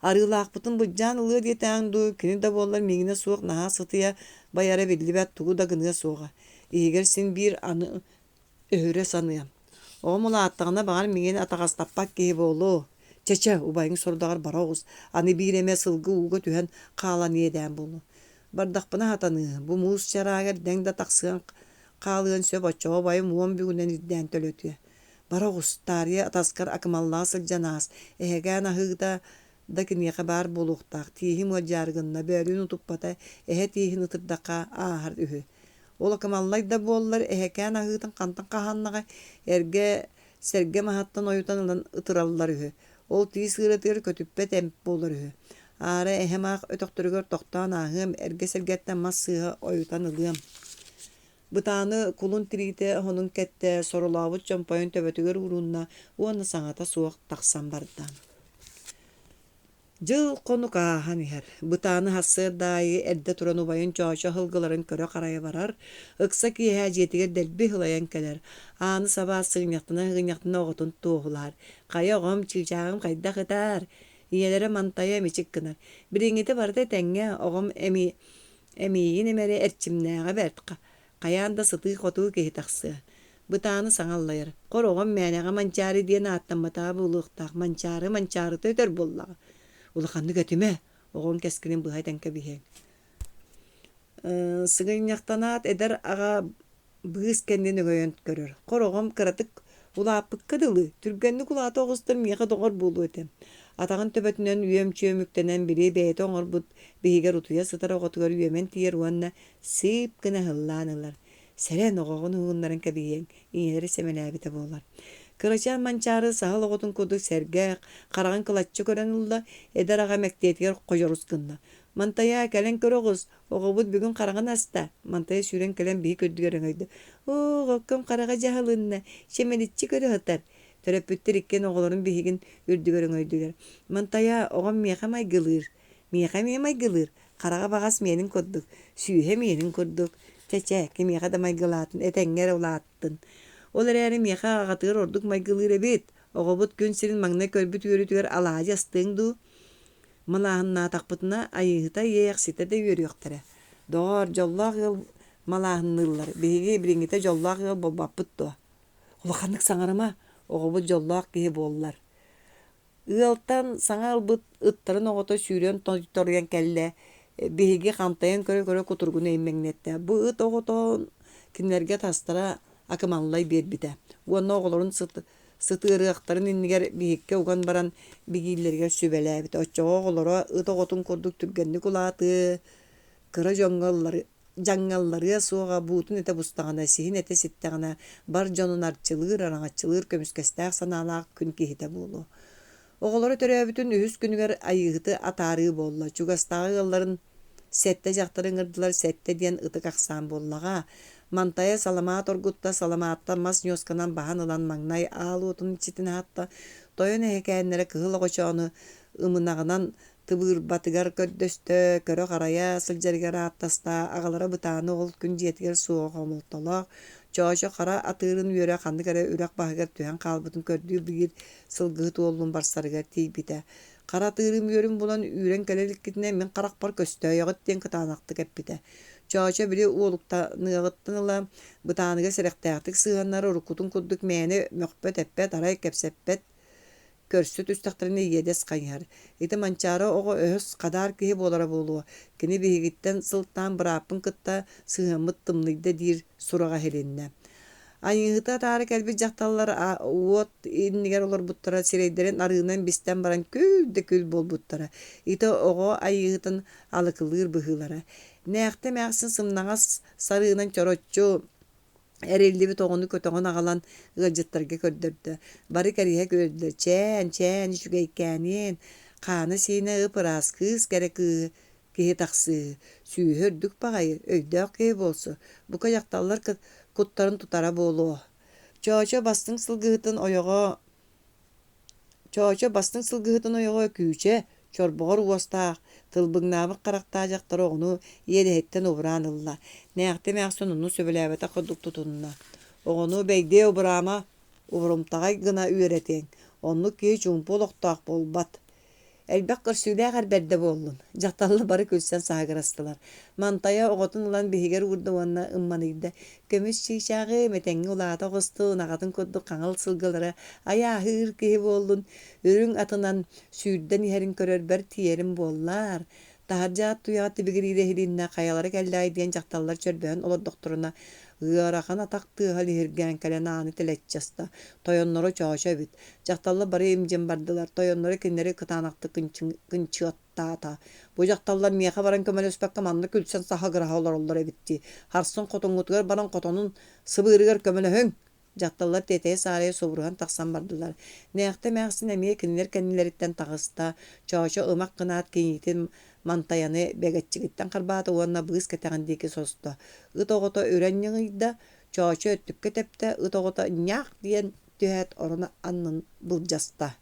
Арыылаахпытын былдьаан ылыа диэтэҕиҥ дуу, кини да буоллар миигинэ суох наһаа сытыйа байара биллибэт, тугу да гыныа суоҕа. Иһигэр син биир аны Өһүрэ саныам: оҕом улааттаҕына баҕар миигин атаҕастаппат киһи буолуо. Чэ-чэ, убайыҥ сорудаҕар бара оҕус, аны биир эмэ сылгы ууга түһэн хаалан иэдээн буолуо. Бардахпына сатаныа, бу муус чарааһыгар дэҥ да тахсыан хаалыан сөп, оччоҕо убайым уон бүгүнэн ирдээн төлөтүө. Бара оҕус, таарыйа атаскар акымаллаах сылдьан аас, эһэкээн аһыыта да киниэхэ баар буолуохтаах, тииһим ыалдьаары гынна, бөөлүүн утуппата, эһэ тииһин ытырдахха ааһар үһү. Ол акымаллай да буоллар, эһэкээн аһыытын хантан хаһааннаҕай, эргэ сэргэ маһыттан ойутан ылан ытыраллар үһү. Ол тиис ыарыытыгар көтүппэт эмп буолар үһү. Аара эһэм аах өтөхтөрүгэр тохтоон ааһыам, эргэ сэргэттэн мас сыыһа ойутан ылыам. Бытааны кулун тириитэ оһонун кэттэ, соролообут чомпойун төбөтүгэр уурунна уонна саҥата суох тахсан барда. Дьыл-хонук ааһан иһэр. Бытааны сарсыарда аайы эрдэ туран убайын Чоочо сылгыларын көрө-харайа барар, ыкса киэһэ дьиэтигэр дэлби сылайан кэлэр, ааны сабаат сыгынньахтана-сыгынньахтана оҕотун туоһулаһар: «Хайа оҕом, чыычааҕым хайдах ытаар?» Ийэлэрэ мантайа мичик гынар: «Билиҥҥитэ барыта этэҥҥэ, оҕом эми эмиийин эмэрэ эрчимнээҕэ бэрт, хайаан да сытыы-хотуу киһи тахсыа». Бытааны саҥа аллайар: «Хороҕом мээнэҕэ Манчаары диэн ааттамматаҕа буолуохтаах, Манчаары Манчаарыта өтөр буоллаҕа. Улаханнык этимэ, оҕоҥ кэскилин быһа этэн кэбиһиэҥ». Сыгынньахтанаат эдэр аҕа быыс кэннин өҥөйөн көрөр: «Хороҕом кыратык улааппыкка дылы, түргэнник улаата оҕустар миэхэ доҕор буолуо этэ». Атаҕын төбөтүнэн үөм-чүөм үктэнэн били бэйэтэ оҥорбут биһигэр утуйа сытар оҕотугар үөмэн тиийэр уонна сыып гына ыһыллаан ылар. Сэрэн, оҕоҕун уһугуннаран кэбиһиэҥ, ийэлэрэ сэмэлээбитэ буолар. Кырачаан Манчаары саһыл оҕотун курдук сэргэх, хараҕын кылаччы көрөн ылла, эдэр аҕа мэктиэтигэр ходьорус гынна. «Мантайаа, кэлэн көр оҕус, оҕобут бүгүн хараҕын аста» Мантайа сүүрэн кэлэн биһик үрдүгэр өҥөйдө. «Оо, оҕокком хараҕа дьаһалынна, чэмэличчи көрө сытар» Төрөппүттэр иккиэн оҕолорун биһигин үрдүгэр өҥөйдүлэр. «Мантайаа, оҕом миэхэ майгылыыр, миэхэ эмиэ майгылыыр, Хараҕа баҕас миэнин курдук, сүүһэ миэнин курдук. Чэ-чэ, кимиэхэ да майгылаатын, этэҥҥэ эрэ улааттын. Ол эрээри миэхэ аҕатыгар ордук майгылыыр эбит. Оҕобут күн сирин маҥнай көрбүт үөрүүтүгэр алаадьы астыаҥ дуу? Малааһыннаатахпытына, айыыһыта иэйэхситэ да үөрүөхтэрэ. Доҕоор, дьоллоох ыал малааһынныыллар. Биһиги билиҥҥитэ дьоллоох ыал буолбаппыт дуо? Улаханнык саҥарыма, оҕобут дьоллоох киһи буоллар. Ыалтан саҥа ылбыт ыттарын оҕото сүүрэн тойторуйан кэллэ, биһиги хантайан көрө-көрө кутуругун эймэҥнэттэ. Бу ыт оҕото кинилэргэ тастара акымаллай биэрбитэ уонна оҕолорун сытыарыахтарын иннигэр биһиккэ уган баран бигииллэригэр сүбэлээбитэ. Оччоҕо оҕолоро ыт оҕотун курдук түргэнник улаатыа, кыра дьоҥҥо ыллары дьаҥҥалларыа суоҕа, буутун этэ бустаҕына, сиһин этэ ситтэҕинэ, бар дьонун арчылыыр, араҥаччылыыр көмүскэстээх санаалаах күн киһитэ буолуо. Оҕолоро төрөөбүтүн үһүс күнүгэр Айыыһыты атаарыы буолла. Чугастааҕы ыалларын сэттэ дьахтары ыҥырдылар, сэттэ диэн ытык ахсаан буоллаҕа. Мантайа саламаат оргутта, саламааттан мас ньуосканан баһан ылан маҥнай аал уотун иччитин аһатта, тойон эһэкээннэрэ кыһыл оҕочоону ымынаҕынан Тыбыырбатыгар көрдөстө, көрө-харайа сылдьарыгар ааттаста, аҕалара бытааны ол күн дьиэтигэр суоҕа хомолтолоох, Чоочо хара атыырын үөрэ ханнык эрэ үрэх баһыгар түһэн хаалбытын көрдүү биир сылгыһыт уоллуун барсарыгар тиийбитэ. Хара атыырым үөрүн булан үүрэн кэлэ иликкитинэ мин харахпар көстөөйөҕүт диэн кытаанахтык эппитэ. Чоочо били уолуктаныаҕыттан ыла бытааныга сэрэхтээхтик сыһыаннара уруккутун курдук мээнэ мөхпөт-эппэт, арай кэпсэппэт. Көрсө түстэхтэринэ иэдэс хайыһар. Ити Манчаары оҕо өһөс, хадаар киһи буолара буолуо. Кини биһигиттэн сылтаан бырааппын кытта сыһыаммыт тымныйда диир сураҕа иһилиннэ. Айыыһыты атаара кэлбит дьахталлар уот иннигэр олорбуттара, сирэйдэрин арыынан бистэн баран күл да күл буолбуттара. Ити оҕо айыыһытын алыкылыыр быһыылара. Нээхтэ эмээхсин сымнаҕас сарыынан чороччу эриллибит оҕону көтөҕөн аҕалан ыалдьыттарга көрдөрдө. Бары кэриһэ күллүлэр: «Чээн, чээн, үчүгэйкээниэн, хаана-сиинэ ып-ыраас, кыыс кэрэ кыыһы киһи тахсыыһы, сүүһэ үрдүк баҕайы, өйдөөх киһи буолсу, бука дьахталлар куттарын тутара буолуо». Чоочо бастыҥ сылгыһытын ойоҕо Чоочо бастыҥ сылгыһытын ойоҕо Күүчэ, чорбоҕор уостаах, тылбыҥнаабыт харахтаах дьахтар оҕону иэдэһиттэн убураан ылла. Нээхтэ эмээхсин онну сөбүлээбэтэх курдук тутунна. Оҕону бэйдиэ убураама, убурумтаҕай гына үөрэтиэҥ, оннук киһи чуумпу олохтоох буолбат. Элбэх көрсүүлээх эр бэрдэ буоллун, дьахталлар бары күлсэн саһыгырастылар. Мантайа оҕотун ылан биһигэр уурда уонна ымманыйда: «Көмүс чыычааҕы мэтэҥҥэ улаата оҕустун, аҕатын курдук хаҥыл сылгылары айааһыыр киһи буоллун, үрүҥ атынан сүүрдэн иһэрин көрөрбөр тиийэрим буоллар». Таһырдьа ат туйаҕа тибигириирэ иһилиннэ, хайалара кэллэҕэй диэн дьахталлар чөрбөһөн олордохторуна, ыарахан атах тыаһа лиһиргээн кэлэн ааны тэлэччи аста. Тойонноро Чоочо эбит. Дьахталлар бары им-дьим бардылар, тойонноро кинилэри кытаанахтык кынчыаттаата. Бу дьахталлар миэхэ баран көмөлөспөккө манна күлсэн саһыгыраһа олороллор эбит дии. Харсын хотоҥҥутугар баран хотонун сыбыырыгар көмөлөһүҥ! Дьахталлар тиэтэйэ-саарайа субуруһан тахсан бардылар. Нээхтэ эмээхсин эмиэ кинилэр кэннилэриттэн таҕыста, Чоочо ымах гынаат кийиитин мантайаны бэгэччигиттэн харбаата уонна быыс кэтэҕин диэки состо. Ыт оҕото үрэн ньыҥыйда, Чоочо өттүккэ тэптэ, ыт оҕото ньаах диэн түһээт орон аннын былдьаста.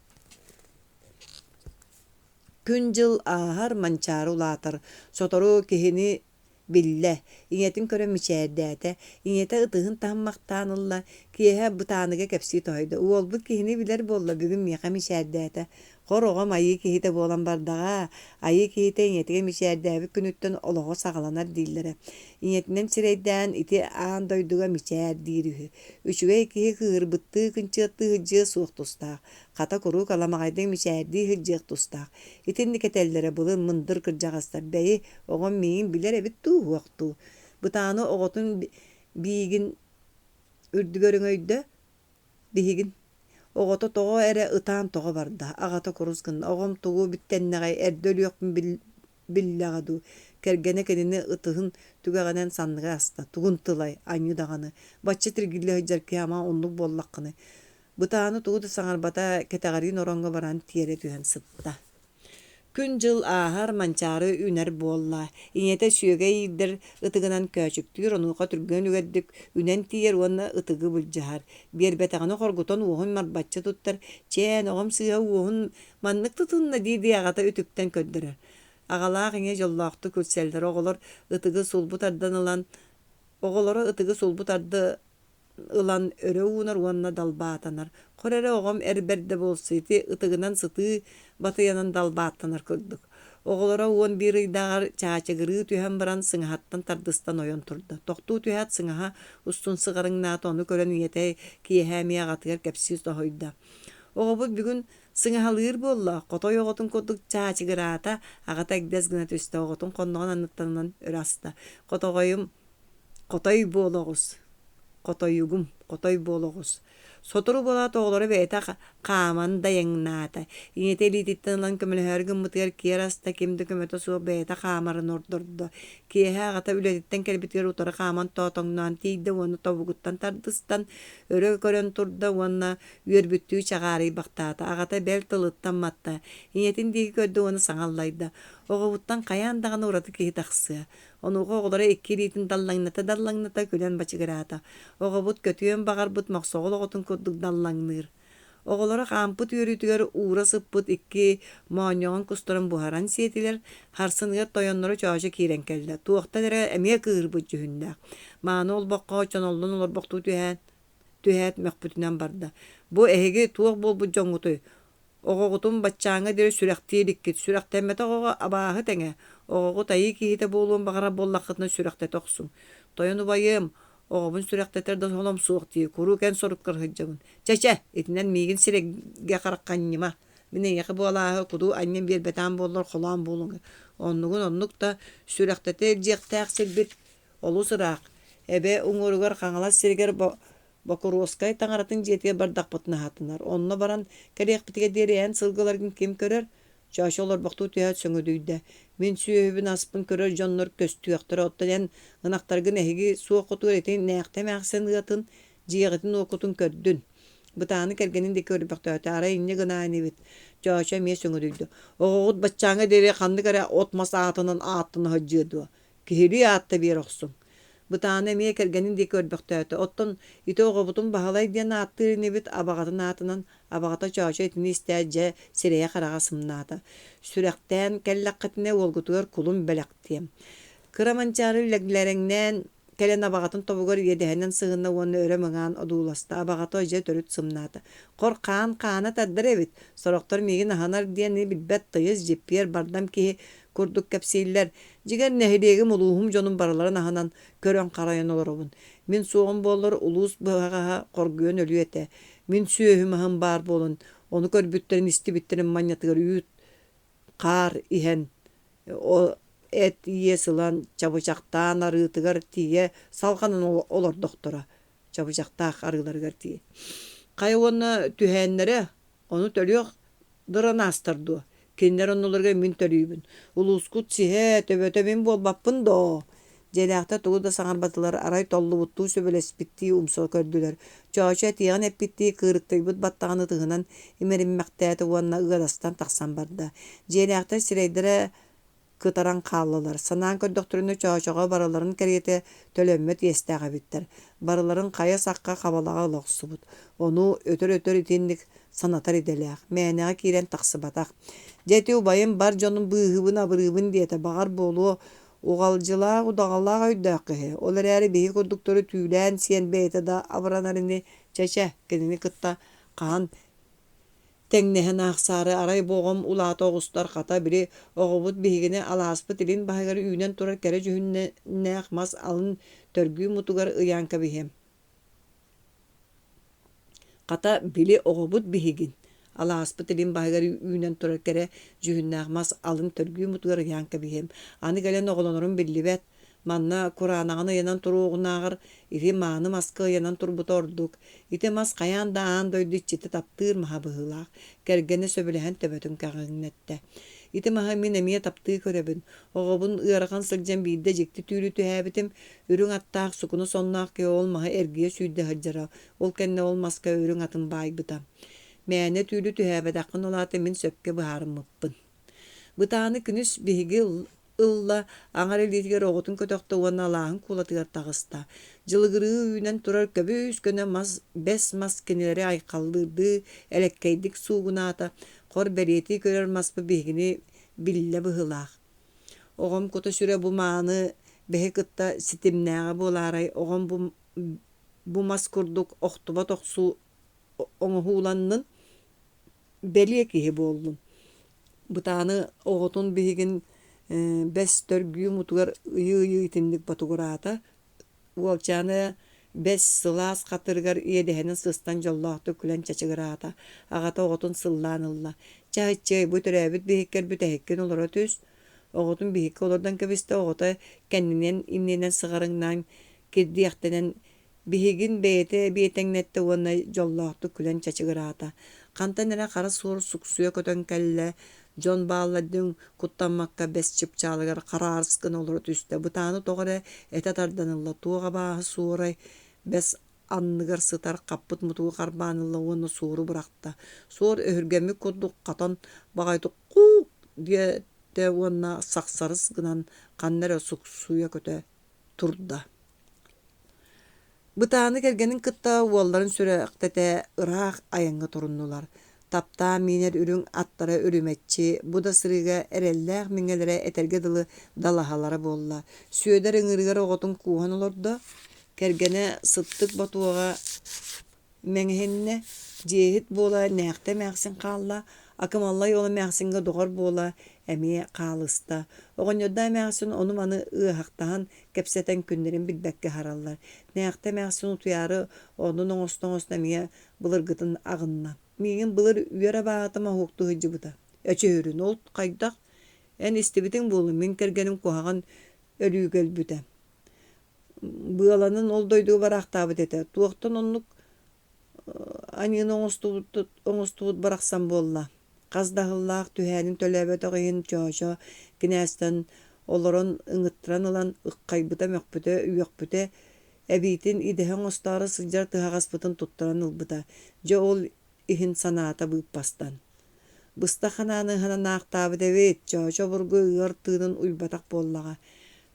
Күн-дьыл ааһар, Манчаары улаатар. Сотору киһини биллэ, ийэтин көрөн мичээрдээтэ, ийэтэ ытыһын таһыммахтаан ылла, киэһэ бытааныга кэпсии тоһуйда: «Уолбут киһини билэр буолла, бүгүн миэхэ мичээрдээтэ. Хор оҕом айыы киһитэ буолан бардаҕа, айыы киһитэ ийэтигэр мичээрдээбит күнүттэн олоҕо саҕаланар дииллэрэ. Ийэтинэн сирэйдээн ити аан дойдуга мичээр диир үһү. Үчүгэй киһи кыыһырбыттыы кынчыаттыы сылдьыа суох тустаах, хата куруук аламаҕайдык мичээрдии сылдьыах тустаах. Итинник этэллэрэ былыр мындыр кырдьаҕастар бэйи, оҕом миигин билэр эбит дуу, суох дуу. Бытааны оҕотун биигин үрдүгэр өҥөйдө, Биһигин оҕото тоҕо эрэ ытаан тоҕо барда, аҕата курус гынна, оҕом тугу биттэннэҕэй, эрдэ өлүөхпүн биллэҕэ дуу, кэргэнэ кинини ытыһын түгэҕинэн санныга аста, тугун тылай, аньыы даҕаны, бачча тиргиллэ сылдьар киһи ама оннук буоллаххыный. Бытааны тугу да саҥарбата, кэтэҕэриин ороҥҥо баран тиэрэ түһэн сытта. Күн-дьыл ааһар, Манчаары үнэр буолла. Ийэтэ сүөгэй иирдэр ытыгынан көөчүктүүр, онуоха түргэн үгэрдик үнэн тиийэр уонна ытыгы былдьаһар. Биэрбэтэҕинэ хоргутан уоһун марбаччы туттар, «Чээн, оҕом сыыһа уоһун маннык тутунна» дии-дии аҕата үтүктэн көрдөрөр. Аҕалаах ийэ дьоллоохтук күлсэллэр, оҕолор ытыгы сулбу тардан ылан оҕолоро ытыгы сулбу тарды ылан өрө уунар уонна далбаатанар. Хор эрэ оҕом эр бэрдэ буолсу ити ытыгынан сытыы батыйанан далбааттанар курдук. Оҕолоро 11 ыйдааҕар чаачыгырыы түһэн баран сыҥаһаттан тардыстан ойон турда. Тохтуу түһээт сыҥаһа устун сыҕарыҥнаата, ону көрөн ийэтэ киэһэ эмиэ аҕатыгар кэпсии тоһуйда. Оҕобут бүгүн сыҥаһалыыр буолла, хотой оҕотун курдук чаачыгыраата, аҕата эгдэс гына түстэ, оҕотун хонноҕун анныттан ылан өрө аста. Хотоҕойум Хотой буола оҕус, хотойугум, хотой буола оҕус. Сотору буолаат оҕолоро бэйэтэ хааман дайаҥнаата. Ийэтэ илиититтэн ылан көмөлөһөөрү гыммытыгар киэр аста, ким да көмөтө суох бэйэтэ хаамарын ордордо. Киэһэ аҕата үлэтиттэн кэлбитигэр утары хааман тоотоҥноон тиийдэ уонна тобугуттан тардыстан, өрө көрөн турда уонна үөрбүттүү чаҕаарыйбахтаата. Аҕата бэл тылыттан матта. Ийэтин диэки көрдө уонна саҥа аллайда: «Оҕобуттан хайаан даҕаны ураты киһи тахсыа. Онуоха оҕолоро икки илиитин даллаҥната-даллаҥната күлэн бачыгыраата. Оҕобут көтүөн баҕарбыт мохсоҕол оҕотун курдук даллаҥныыр. Оҕолоро хаампыт үөрүүтүгэр уура сыппыт икки моонньоҕон кустарын буһаран сиэтилэр, харсыныгар тойонноро Чоочо киирэн кэллэ. Туохтан эрэ эмиэ кыыһырбыт дьүһүннээх. Мааны олбоххо чоноллон олорбохтуу түһээн, түһээт мөхпүтүнэн барда. «Бу эһиги туох буолбут дьоҥҥутуй? Оҕоҕутун баччааҥҥа диэри сүрэхтии иликкит, сүрэхтэммэтэх оҕо абааһы тэҥэ, оҕоҕут айыы киһитэ буолуон баҕарар буоллаххытына сүрэхтэтэ охсуҥ. Тойон убайыам, Оҕобун сүрэхтэтэр да солом суох дии, куруук эн соруккар сылдьабын. Чэ-чэ, итинэн миигин сирэйгэ харахханньыма. Мин эйиэхэ бу алааһы кудуу анньан биэрбэтэҕим буоллар холоон буолуҥ. Оннугун оннук да сүрэхтэтэ илдьиэхтээх сирбит олус ыраах. Эбэ уҥуоругар Хаҥалас сиригэр Бокуруоскай таҥаратын дьиэтигэр бардахпытына аһатынар. Онно баран кэлиэхпитигэр диэри эн сылгыларгын ким көрөр? Чоочо олорбохтуу түһээт сөҥүдүйдэ. Мин сүөһүбүн-аспын көрөр дьоннор көстүөхтэрэ, оттон эн ынахтаргын эһиги суоххутугар ити нээхтэ эмээхсин ыатын, дьиэҕитин-уоккутун көрдүн. Бытааны кэргэнин диэки көрбөхтөөтө, арай инньэ гынаа инибит. Чоочо эмиэ сөҥүдүйдэ. Оҕоҕут баччааҥҥа диэри ханнык эрэ от-мас аатынан ааттана сылдьыа дуо? Киһилии аатта биэрэ охсуҥ. Бытаана эмиэ кэргэнин диэки көрбөхтөөтө. Оттон ити оҕобутун Баһылай диэн ааттыыр инибит абаҕатын аатынан. Абаҕата Чоочо итини истээт дьэ сирэйэ-хараҕа сымнаата. Сүрэхтээн кэллэххитинэ уолгутугар кулун бэлэхтиэм. Кыра Манчаары лэглэрэҥнээн кэлэн абаҕатын тобугар иэдэһинэн сыһынна уонна өрө мыҥаан одууласта. Абаҕата дьэ төрүт сымнаата. Хор хаан хаана тардар эбит. Сорохтор миигин аһынар диэни билбэт тыйыс, дьиппиэр, бардам киһи курдук кэпсииллэр. Дьиҥэр, нэһилиэгим, улууһум дьонун барыларын аһынан, көрөн-харайан олоробун. Мин суоҕум буоллар, улуус быһаҕаһа хоргуйан өлүө этэ. Мин сүөһүм-аһым баар буолан, ону көрбүттэрин, истибиттэрин манньатыгар үүт, хаар иһэн, эт иэс ылан, чабычахтаан арыытыгар тиийэ салҕанан олордохторо. Чабычахтаах арыыларыгар тиийэ. Хайа уонна түһээннэрэ, ону төлүөх дыранаастар дуо? Кинилэр оннуларыгар мин төрүүбүн. Улуускут сиһэ, төбөтө мин буолбаппын доо? Дьиэлээхтэр тугу да саҥарбатылар, арай толлубуттуу сөбүлэспиттии умса көрдүлэр. Чоочо этиэҕин эппиттии кыырыктыйбыт баттаҕын ытыһынан имэриммэхтээтэ уонна ыадастан тахсан барда. Дьиэлээхтэр сирэйдэрэ кытаран хааллылар. Санаан көрдөхтөрүнэ Чоочоҕо барыларын кэриэтэ төлөммөт иэстээх эбиттэр. Барыларын хайа сахха хабалаҕа ыла охсубут. Ону өтөр-өтөр итинник санатар идэлээх, мээнэҕэ киирэн тахсыбатах. Дьэ ити убайым бар дьонун быыһыыбын-абырыыбын диэтэ, баҕар буолуо, уҕалдьылаах, удаҕалаах өйдөөх киһи. Ол эрээри биһи курдуктары түүлээн сиэн бэйэтэ да абыранар ини, чэ-чэ, кинини кытта хаһан тэҥнэһэн аахсаары арай бу оҕом улаата оҕустар, хата, били оҕобут биһигини алааспыт илин баһыгар үүнэн турар кэрэ дьүһүннээх мас алын төргүү мутугар ыйаан кэбиһиэм. Хата, били оҕобут биһигин алааспыт илин баһыгар үүнэн турар кэрэ дьүһүннээх мас алын төргүү мутугар ыйаан кэбиһиэм. Аны кэлэн оҕолонорум биллибэт. Манна кураанаҕын ыйанан туруоҕунааҕар ити мааны маска ыйанан турбута ордук. Ити мас хайаан да аан дойду иччитэ таптыыр маһа быһыылаах, кэргэнэ сөбүлэһэн төбөтүн кэҕиҥнэттэ. Ити маһы мин эмиэ таптыы көрөбүн. Оҕобун ыарахан сылдьан биирдэ дьикти түүлү түһээбитим. Үрүҥ аттаах сукуна сонноох киһи ол маһы эргийэ сүүрдэ сылдьара. Ол кэннэ ол маска үрүҥ атын баайбыта. Мээнэ түүлү түһээбэтэххин ол аата мин сөпкө быһаарыммыппын. Бытааны күнүс биһиги ылла, аҥар илиитигэр оҕотун көтөхтө уонна алааһын куулатыгар таҕыста. Дьылыгырыы үүнэн турар көбүс-көнө мас, бэс мас кинилэри айхаллыырдыы элэккэйдик суугунаата, хор бэлиэтии көрөр маспыт биһигини биллэ быһыылаах. Оҕом кута-сүрэ бу мааны бэһи кытта ситимнээҕэ буолаарай, оҕом бу, бу мас курдук охтубат охсуу оҥоһууланнын, бэлиэ киһи буоллун. Бытааны оҕотун биһигин бэс төргүү мутугар ыйыы-ыйыы итинник ботугураата. Уолчаана бэс сылаас хатырыгар иэдэһинэн сыстан дьоллоохтук күлэн чачыгыраата. Аҕата оҕотун сыллаан ылла: «Чаһыччыай, бу төрөөбүт биһиккэр бүтэһиккин олоро түс». Оҕотун биһиккэ олордон кэбистэ, оҕото кэннинэн иннинэн сыҕарыҥнаан кирдиэхтэнэн Биһигин бэйэтэ биэтэҥнэттэ уонна дьоллоохтук күлэн чачыгыраата. Хантан эрэ хара суор суксуйа көтөн кэллэ, дьон бааллар диэн куттаммакка бэс чыпчаалыгар хараарыс гына олоро түстэ. Бытааны тоҕо эрэ этэ тардан ылла, туох абааһы суорай бэс анныгар сытар хаппыт мутугу харбаан ылла уонна суору бырахта. Суор өһүргэммит курдук хатан баҕайытык «куук» диэтэ уонна сахсарыс гынан ханна эрэ суксуйа көтө турда. Бытааны кэргэнин кытта уолларын сүрэхтэтэ ыраах айаҥҥа туруннулар. Таптаан миинэр үрүҥ аттара үрүмэччи, бу да сырыыга эрэллээх миҥэлэрэ этэргэ дылы далаһалара буолла. Сүөдэр ыҥыырыгар оҕотун кууһан олордо, кэргэнэ сыттык ботуоҕа мэҥэһиннэ, дьиэһит буола Нээхтэ эмээхсин хаалла, Акымаллай уола эмээхсиҥҥэ доҕор буола, Эмиэ хаалыста. Оҕонньордоох эмээхсин ону-маны ыаһахтаһан, кэпсэтэн күннэрин билбэккэ аһараллар. Нээхтэ эмээхсин утуйаары оннун оҥосто-оҥосто эмиэ былыргытын аҕынна. Миигин былыр үөр абааһыта моһуоктуу сылдьыбыта. Эчи сүрүн, ол хайдах? Эн истибитиҥ буолуо, мин кэргэним куһаҕан өлүүгэ өлбүтэ. Быаланан ол дойдуга бараахтаабыт этэ. Туохтан оннук аньыыны оҥостубут барахсан буолла. Хас да аһыллаах түһээнин төлөөбөтөх иһин Чоочо кинээстэн олорон ыҥыттаран ылан ыххайбыта, мөхпүтэ, үөхпүтэ, эбиитин идэһэ оҥостоору сылдьар тыһаҕаспытын туттаран ылбыта. Дьэ ол иһин санаата быыппастан. Быстах ханааны ыһананаахтаабыт эбит, Чоочо обургу ыар тыынын уйбатах буоллаҕа.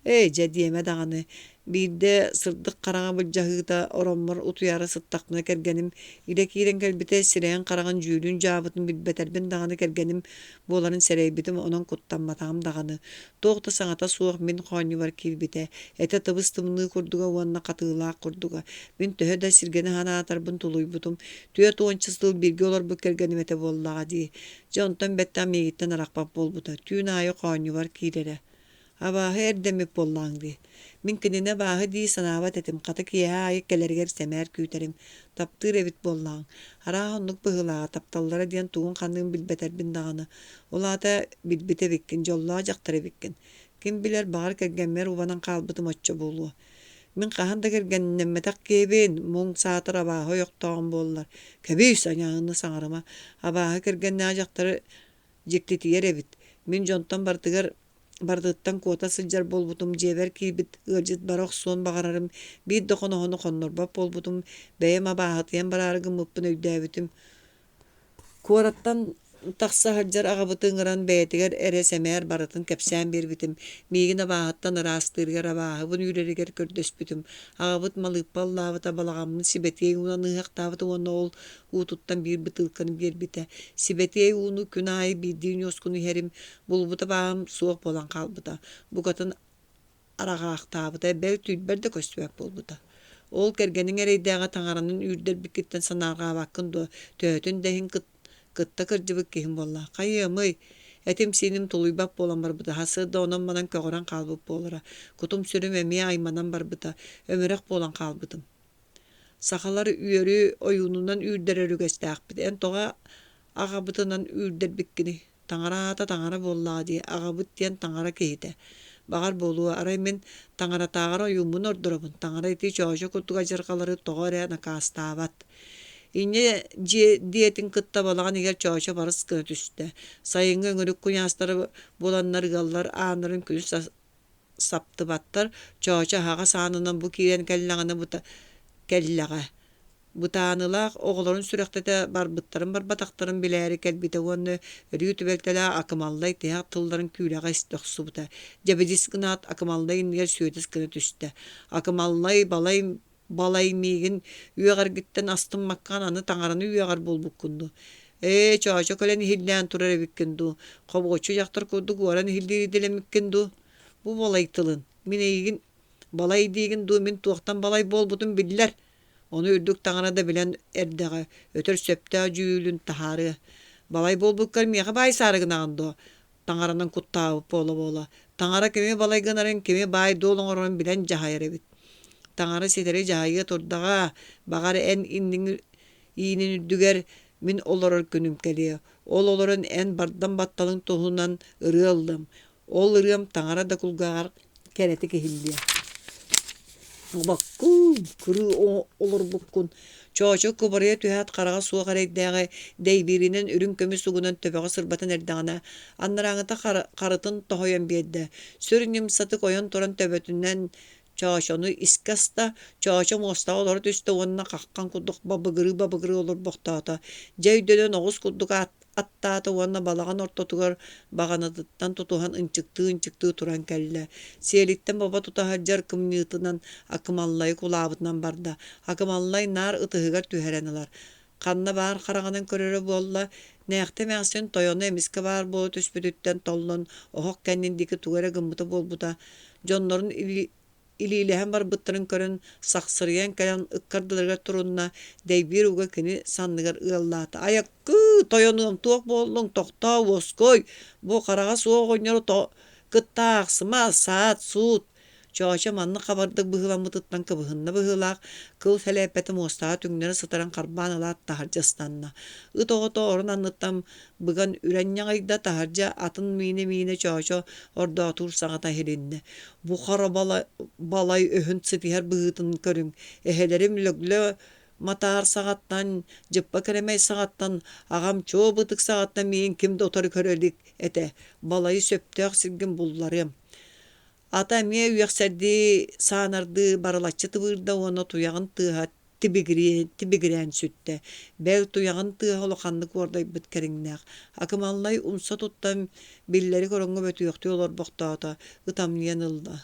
Ээ, дьэ диэмэ даҕаны, биирдэ сырдык хараҥа былдьаһыыта ороммор утуйаары сыттахпына кэргэним илэ киирэн кэлбитэ, сирэйин-хараҕын дьүүлүн-дьаабытын билбэтэрбин даҕаны кэргэним буоларын сэрэйбитим, онон куттамматаҕым даҕаны. Туох да саҥата суох мин хоонньубар киирбитэ, этэ тыбыс-тымныы курдуга уонна хатыылаах курдуга. Мин төһө да сиргэни санаатарбын тулуйбутум, түөрт уонча сыл бииргэ олорбут кэргэним этэ буоллаҕа дии. Дьэ онтон бэттэх миигиттэн арахпат буолбута, түүн аайы хоонньубар киирэрэ. Абааһы эрдэммит буоллаҕыҥ дии. Мин кинини абааһы дии санаабат этим, хата киэһэ аайы кэлэригэр сэмээр күүтэрим. Таптыыр эбит буоллаҕыҥ. Арааһа оннук быһыылааҕа, тапталлара диэн тугун-ханныгын билбэтэрбин даҕаны. Ол аата билбит эбиккин, дьоллоох дьахтар эбиккин. Ким билэр, баҕар кэргэммэр убанан хаалбытым оччо буолуо. Мин хаһан да кэргэннэммэтэх киһибин, муҥ саатар абааһы ойохтооҕум буоллар. Кэбиис, айаҕыны саҥарыма. Абааһы кэргэннээх дьахтары дьиктитийэр эбит. Мин дьонтон барытыгар барытыттан куота сылдьар буолбутум, дьиэбэр киирбит ыалдьыт бара охсуон баҕарарым, биир да хоноһону хоннорбот буолбутум, бэйэм абааһытыйан бараары гыммыппын өйдөөбүтүм. Куораттан тахса сылдьар аҕабыты ыҥыран бэйэтигэр эрэ сэмээр барытын кэпсээн биэрбитим, миигин абааһыттан ыраастыырыгар, абааһыбын үүрэригэр көрдөспүтүм. Аҕабыт малыыппа ыллаабыта, балаҕаммын сибэтиэй уунан ыһыахтаабыта уонна ол уутуттан биир бытыылканы биэрбитэ. Сибэтиэй ууну күн аайы биирдии ньуоскуну иһэрим, булбут абааһым суох буолан хаалбыта. Букатын араҕаахтаабыта, бэл түүрбэр да көстүбэт буолбута. Ол кэргэниҥ эрэйдээҕи таҥаранан үүрдэрбиккиттэн санаарҕаабаккын дуо, төһөтүн да иһин кытта кырдьыбыт киһим буолла. Хайыамый, этим-сииним тулуйбат буолан барбыта, сарсыарда онон-манан көҕөрөн хаалбыт буолара. Кутум-сүрүм эмиэ айманан барбыта, өмүрэх буолан хаалбытым. Сахалар үөрү ойуунунан үүрдэрэр үгэстээхпит. Эн тоҕо аҕабытынан үүрдэрбиккиний? Таҥара аата таҥара буоллаҕа дии, аҕабыт диэн таҥара киһитэ. Баҕар буолуо, арай мин таҥаратааҕар ойууммун ордоробун, таҥара ити чоочо курдук адьырҕалары тоҕо эрэ накаастаабат. Инньэ дьиэ диэтин кытта балаҕан иһигэр чоочо барыс гына түстэ. Сайыҥҥы өҥүрүк куйаастары буланнар ыаллар ааннарын күнүс саптыбаттар, Чоочо аһаҕас аанынан бу киирэн кэллэҕинэ кэллэҕэ. Бытаанылаах оҕолорун сүрэхтэтэ барбыттарын-барбатахтарын билээри кэлбитэ уонна өрүү түбэлтэлээх Акымаллай тиһэх тылларын күүлэҕэ истэ охсубута. Дьэбидис гынаат Акымаллай иннигэр сүөдэс гына түстэ. Акымаллай балай балай миигин үөҕэргиттэн астыммаккаҕын аны таҥараны үөҕэр буолбуккун дуу? Ээ, Чоочо кэлэн иһиллээн турар эбиккин дуу? Хобуоччу дьахтар курдук уоран иһиллиир идэлэммиккин дуу? Бу балай тылын, мин эйигин балай диигин дуу, мин туохтан балай буолбутум биллэр. Ону үрдүк таҥара да билэн эрдэҕэ, өтөр сөптөөх дьүүлүн таһаарыа. Балай буолбуккар миэхэ баайсаары гынаҕын дуо? Таҥаранан куттаабыт буола-буола. Таҥара кими балай гынарын, кими баай-дуол оҥорорун билэн дьаһайар эбит. Таҥара ситэри дьаһайыа турдаҕа, баҕар эн инниҥ иинин үрдүгэр мин олорор күнүм кэлиэ. Ол олорон эн бардам батталыҥ туһунан ырыа ыллым. Ол ырыам таҥара да кулгааҕар кэрэтик иһиллиэ. Убаккын, кырыы олорбуккун, Чоочо кубарыйа түһээт хараҕа суох эрэйдээҕи дэйбииринэн үрүҥ көмүс угунан төбөҕө сырбатан эрдэҕинэ, анарааҥыта харытын тоһуйан биэрдэ, сүр ньымсатык ойон туран төбөтүнэн Чоочону искэ аста, Чоочо муостаҕа олоро түстэ уонна хаххан курдук бабыгырыы-бабыгырыы олорбохтоото. Дьэ өйдөнөн оҕус курдук аттаата уонна балаҕан ортотугар баҕанатыттан тутуһан ынчыктыы-ынчыктыы туран кэллэ. Сиэлиттэн бобо тута сылдьар кымньыытынан Акымаллайы кулаабытынан барда. Акымаллай наар ытыһыгар түһэрэн ылар. Ханна баар хараҕынан көрөрө буолла, Нээхтэ эмээхсин тойоно эмискэ баар буола түспүтүттэн толлон оһох кэннин диэки тугу эрэ гыммыта буолбута, дьоннорун Илиилэһэн барбыттарын көрөн, сахсырыйан кэлэн ыккардыларыгар турунна, дэйбиир уга кини санныгар ыаллаата: «Айаккыы, тойонуом, туох буоллуҥ, тохтоо, уоскуй, бу хараҕа суох оҕонньору кытта аахсыма, саат-суут» Чоочо маннык хабардык быһыыламмытыттан кыбыһынна быһыылаах, кыл сэлээппэтэ муостаҕа түҥнэри сытарын харбаан ылаат таһырдьа ыстанна. Ыт оҕото орон анныттан быган үрэн ньаҕыйда, таһырдьа атын миинэ-миинэ Чоочо ордоотуур саҥата иһилиннэ: «Бу хара балай өһүн ситиһэр быһыытын көрүҥ, эһэлэрим Лөглө Матаар саҕаттан, Дьыппа Кэрэмэй саҕаттан, аҕам Чуо Бытык саҕаттан миигин ким да утары көрө илик этэ, балайы сөптөөх сиргин булларыам» Ата эмиэ үөхсэрдии, саанардыы барылаччы тыбыырда уонна туйаҕын тыаһа тибигирээн сүттэ. Бэл, туйаҕын тыаһа улаханнык уордайбыт кэриҥнээх. Акымаллай умса туттан, биллэрик ороҥҥо бөтүөхтүү олорбохтоото, ытамньыйан ылла.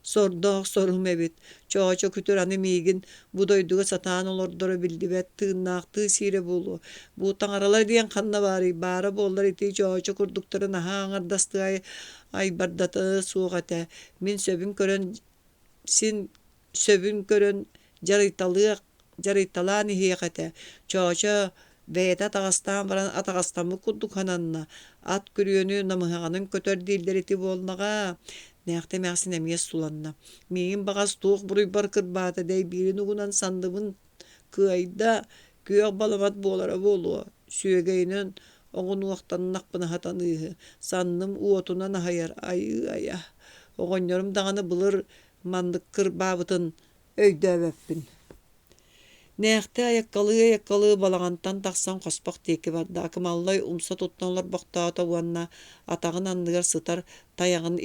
Сордоох сорум эбит, Чоочо күтүр аны миигин бу дойдуга сатаан олордоро биллибэт, тыыннаахтыы сиирэ буолуо. Бу таҥаралар диэн ханна баарый, баара буоллар ити Чоочо курдуктары наһаа аҥардастыы айбардата суох этэ. Мин сөбүн көрөн син сөбүн көрөн дьарыйталыах дьарыйталаан иһиэх этэ. Чоочо бэйэтэ атаҕастаан баран атаҕастаммыт курдук сананна. Ат күрүөнү намыһаҕынан көтөр дииллэр ити буоллаҕа. Нээхтэ эмээхсин эмиэ суланна. Миигин баҕас туох буруйбар кырбаата дэйбиирин угунан санныбын кыайда, күөх баламат буолара буолуо, сүөгэйинэн оҕунуохтаннахпына сатаныыһы, санным уотунан аһыйар, айыы-айа. Оҕонньорум даҕаны былыр маннык кырбаабытын өйдөөбөппүн. Нээхтэ айаккалыы-айаккалыы балаҕантан тахсан хоспох диэки барда, Акымаллай умса туттан олорбохтоото уонна атаҕын анныгар сытар тайаҕын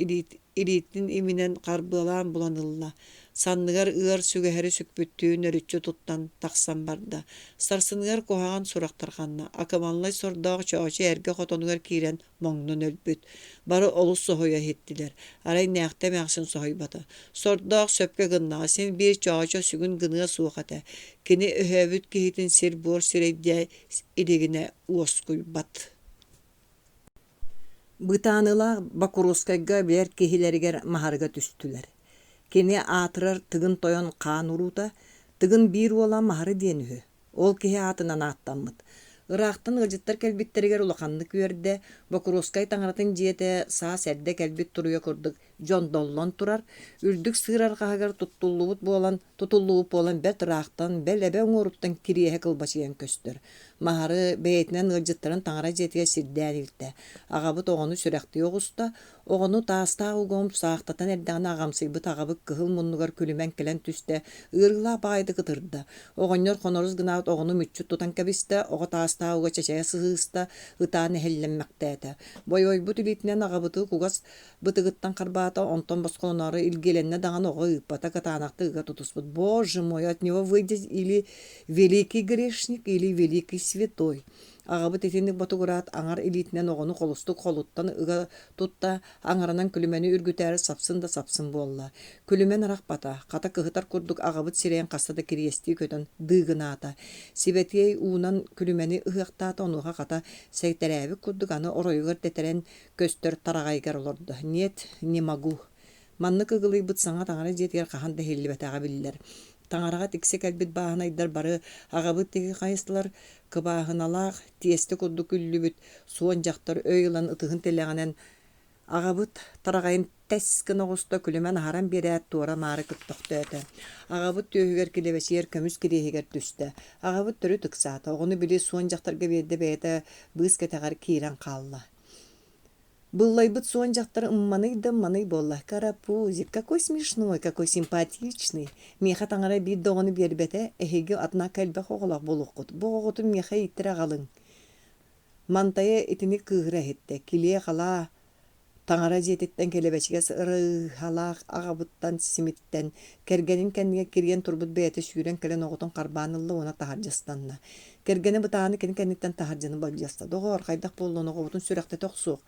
илиитин иминэн харбыалаан булан ылла, санныгар ыар сүгэһэри сүкпүттүү нөрүччү туттан тахсан барда. Сарсыныгар куһаҕан сурах тарҕанна, Акымаллай сордоох Чоочо эргэ хотонугар киирэн моҥнон өлбүт. Бары олус соһуйа иһиттилэр. Арай Нээхтэ эмээхсин соһуйбата. Сордоох сөпкө гыннаҕа, син биир Чоочо сүгүн гыныа суох этэ. Кини өһөөбүт киһитин сир-буор сирэйдээ илигинэ уоскуйбат. Бытааныылаах Бокуруоскайга билэр киһилэригэр Маһарыга түстүлэр. Кини аатырар Тыгын Тойон хаан уруута, Тыгын биир уола Маһары диэн үһү. Ол киһи аатынан ааттаммыт. Ыраахтан ыалдьыттар кэлбиттэригэр улаханнык үөрдэ, Бокуруоскай таҥаратын дьиэтэ саас эрдэ кэлбит туруйа курдук дьондоллон турар, үрдүк сыыр арҕаһыгар туттуллубут буолан, тутуллубут буолан бэрт ыраахтан, бэл эбэ уҥуоруттан кириэһэ кылбачыйан көстөр. Маһары бэйэтинэн ыалдьыттарын таҥара дьиэтигэр сирдээн илтэ. Аҕабыт оҕону сүрэхтии оҕуста, Оҕону таастаах угом саахтатан эрдэҕинэ аҕамсыйбыт аҕабыт кыһыл муннугар күлүмэн кэлэн түстэ, ыарыылаах баҕайытык ытырда. Оҕонньор хонорус гынаат оҕону мүччү тутан кэбистэ, оҕо таастаах уга чэчэйэ сыһыыста, ытаан эһэллэммэхтээтэ. Бойуойбут илиитинэн аҕабыты кугас бытыгыттан харбаата, онтон босхолоноору илгиэлэннэ даҕаны оҕо ыыппата, кытаанахтык ыга тутуспут. Боже мой, от него выйдет или великий грешник, или великий святой. Аҕабыт итинник ботугураат аҥар илиитинэн оҕону холустук холуттан ыга тутта, аҥарынан күлүмэни үргүтээри сапсын да сапсын буолла. Күлүмэн арахпата, хата кыһытар курдук аҕабыт сирэйин хаста да кириэстии көтөн дыыгынаата. Сибэтиэй уунан күлүмэни ыһыахтаата, онуоха хата сэйтэрээбит курдук аны оройугар тэтэрэн көстөр тараҕайыгар олордо. Нет, не могу. Маннык ыгылыйбыт саҥа таҥара дьиэтигэр хаһан да иһиллибэтэҕэ биллэр. Таҥараҕа тиксэ кэлбит бааһынайдар бары аҕабыт диэки хайыстылар, кыбааһыналаах, тиэстэ курдук үллүбүт суон дьахтар өй ылан ытыһын тилэҕинэн аҕабыт тараҕайын тэс гына оҕуста, күлүмэн аһаран биэрээт туора-маары көппөхтөөтө. Аҕабыт түөһүгэр килэбэчийэр көмүс кириэһигэр түстэ. Аҕабыт төрүт ыксаата, оҕону били суон дьахтарга биэрдэ бэйэтэ быыс кэтэҕэр киирэн хаалла. Быллайбыт суон дьахтар ымманый да ымманый буолла: «Карапузик, какой смешной, какой симпатичный! Миэхэ таҥара биир да оҕону биэрбэтэ, эһиги однако элбэх оҕолоох буолуоххут. Бу оҕоҕутун миэхэ ииттэрэ аҕалыҥ». Мантайа итини кыыһыра иһиттэ: килиэ-халаа, таҥара дьиэтиттэн килэбэчигэс ырыһалаах аҕабыттан симиттэн, кэргэнин кэннигэр кирийэн турбут бэйэтэ сүүрэн кэлэн оҕотун харбаан ылла уонна таһырдьа ыстанна. Кэргэнэ бытааны кини кэнниттэн таһырдьаны былдьаста: «Доҕоор, хайдах буоллун, оҕобутун сүрэхтэтэ охсуох.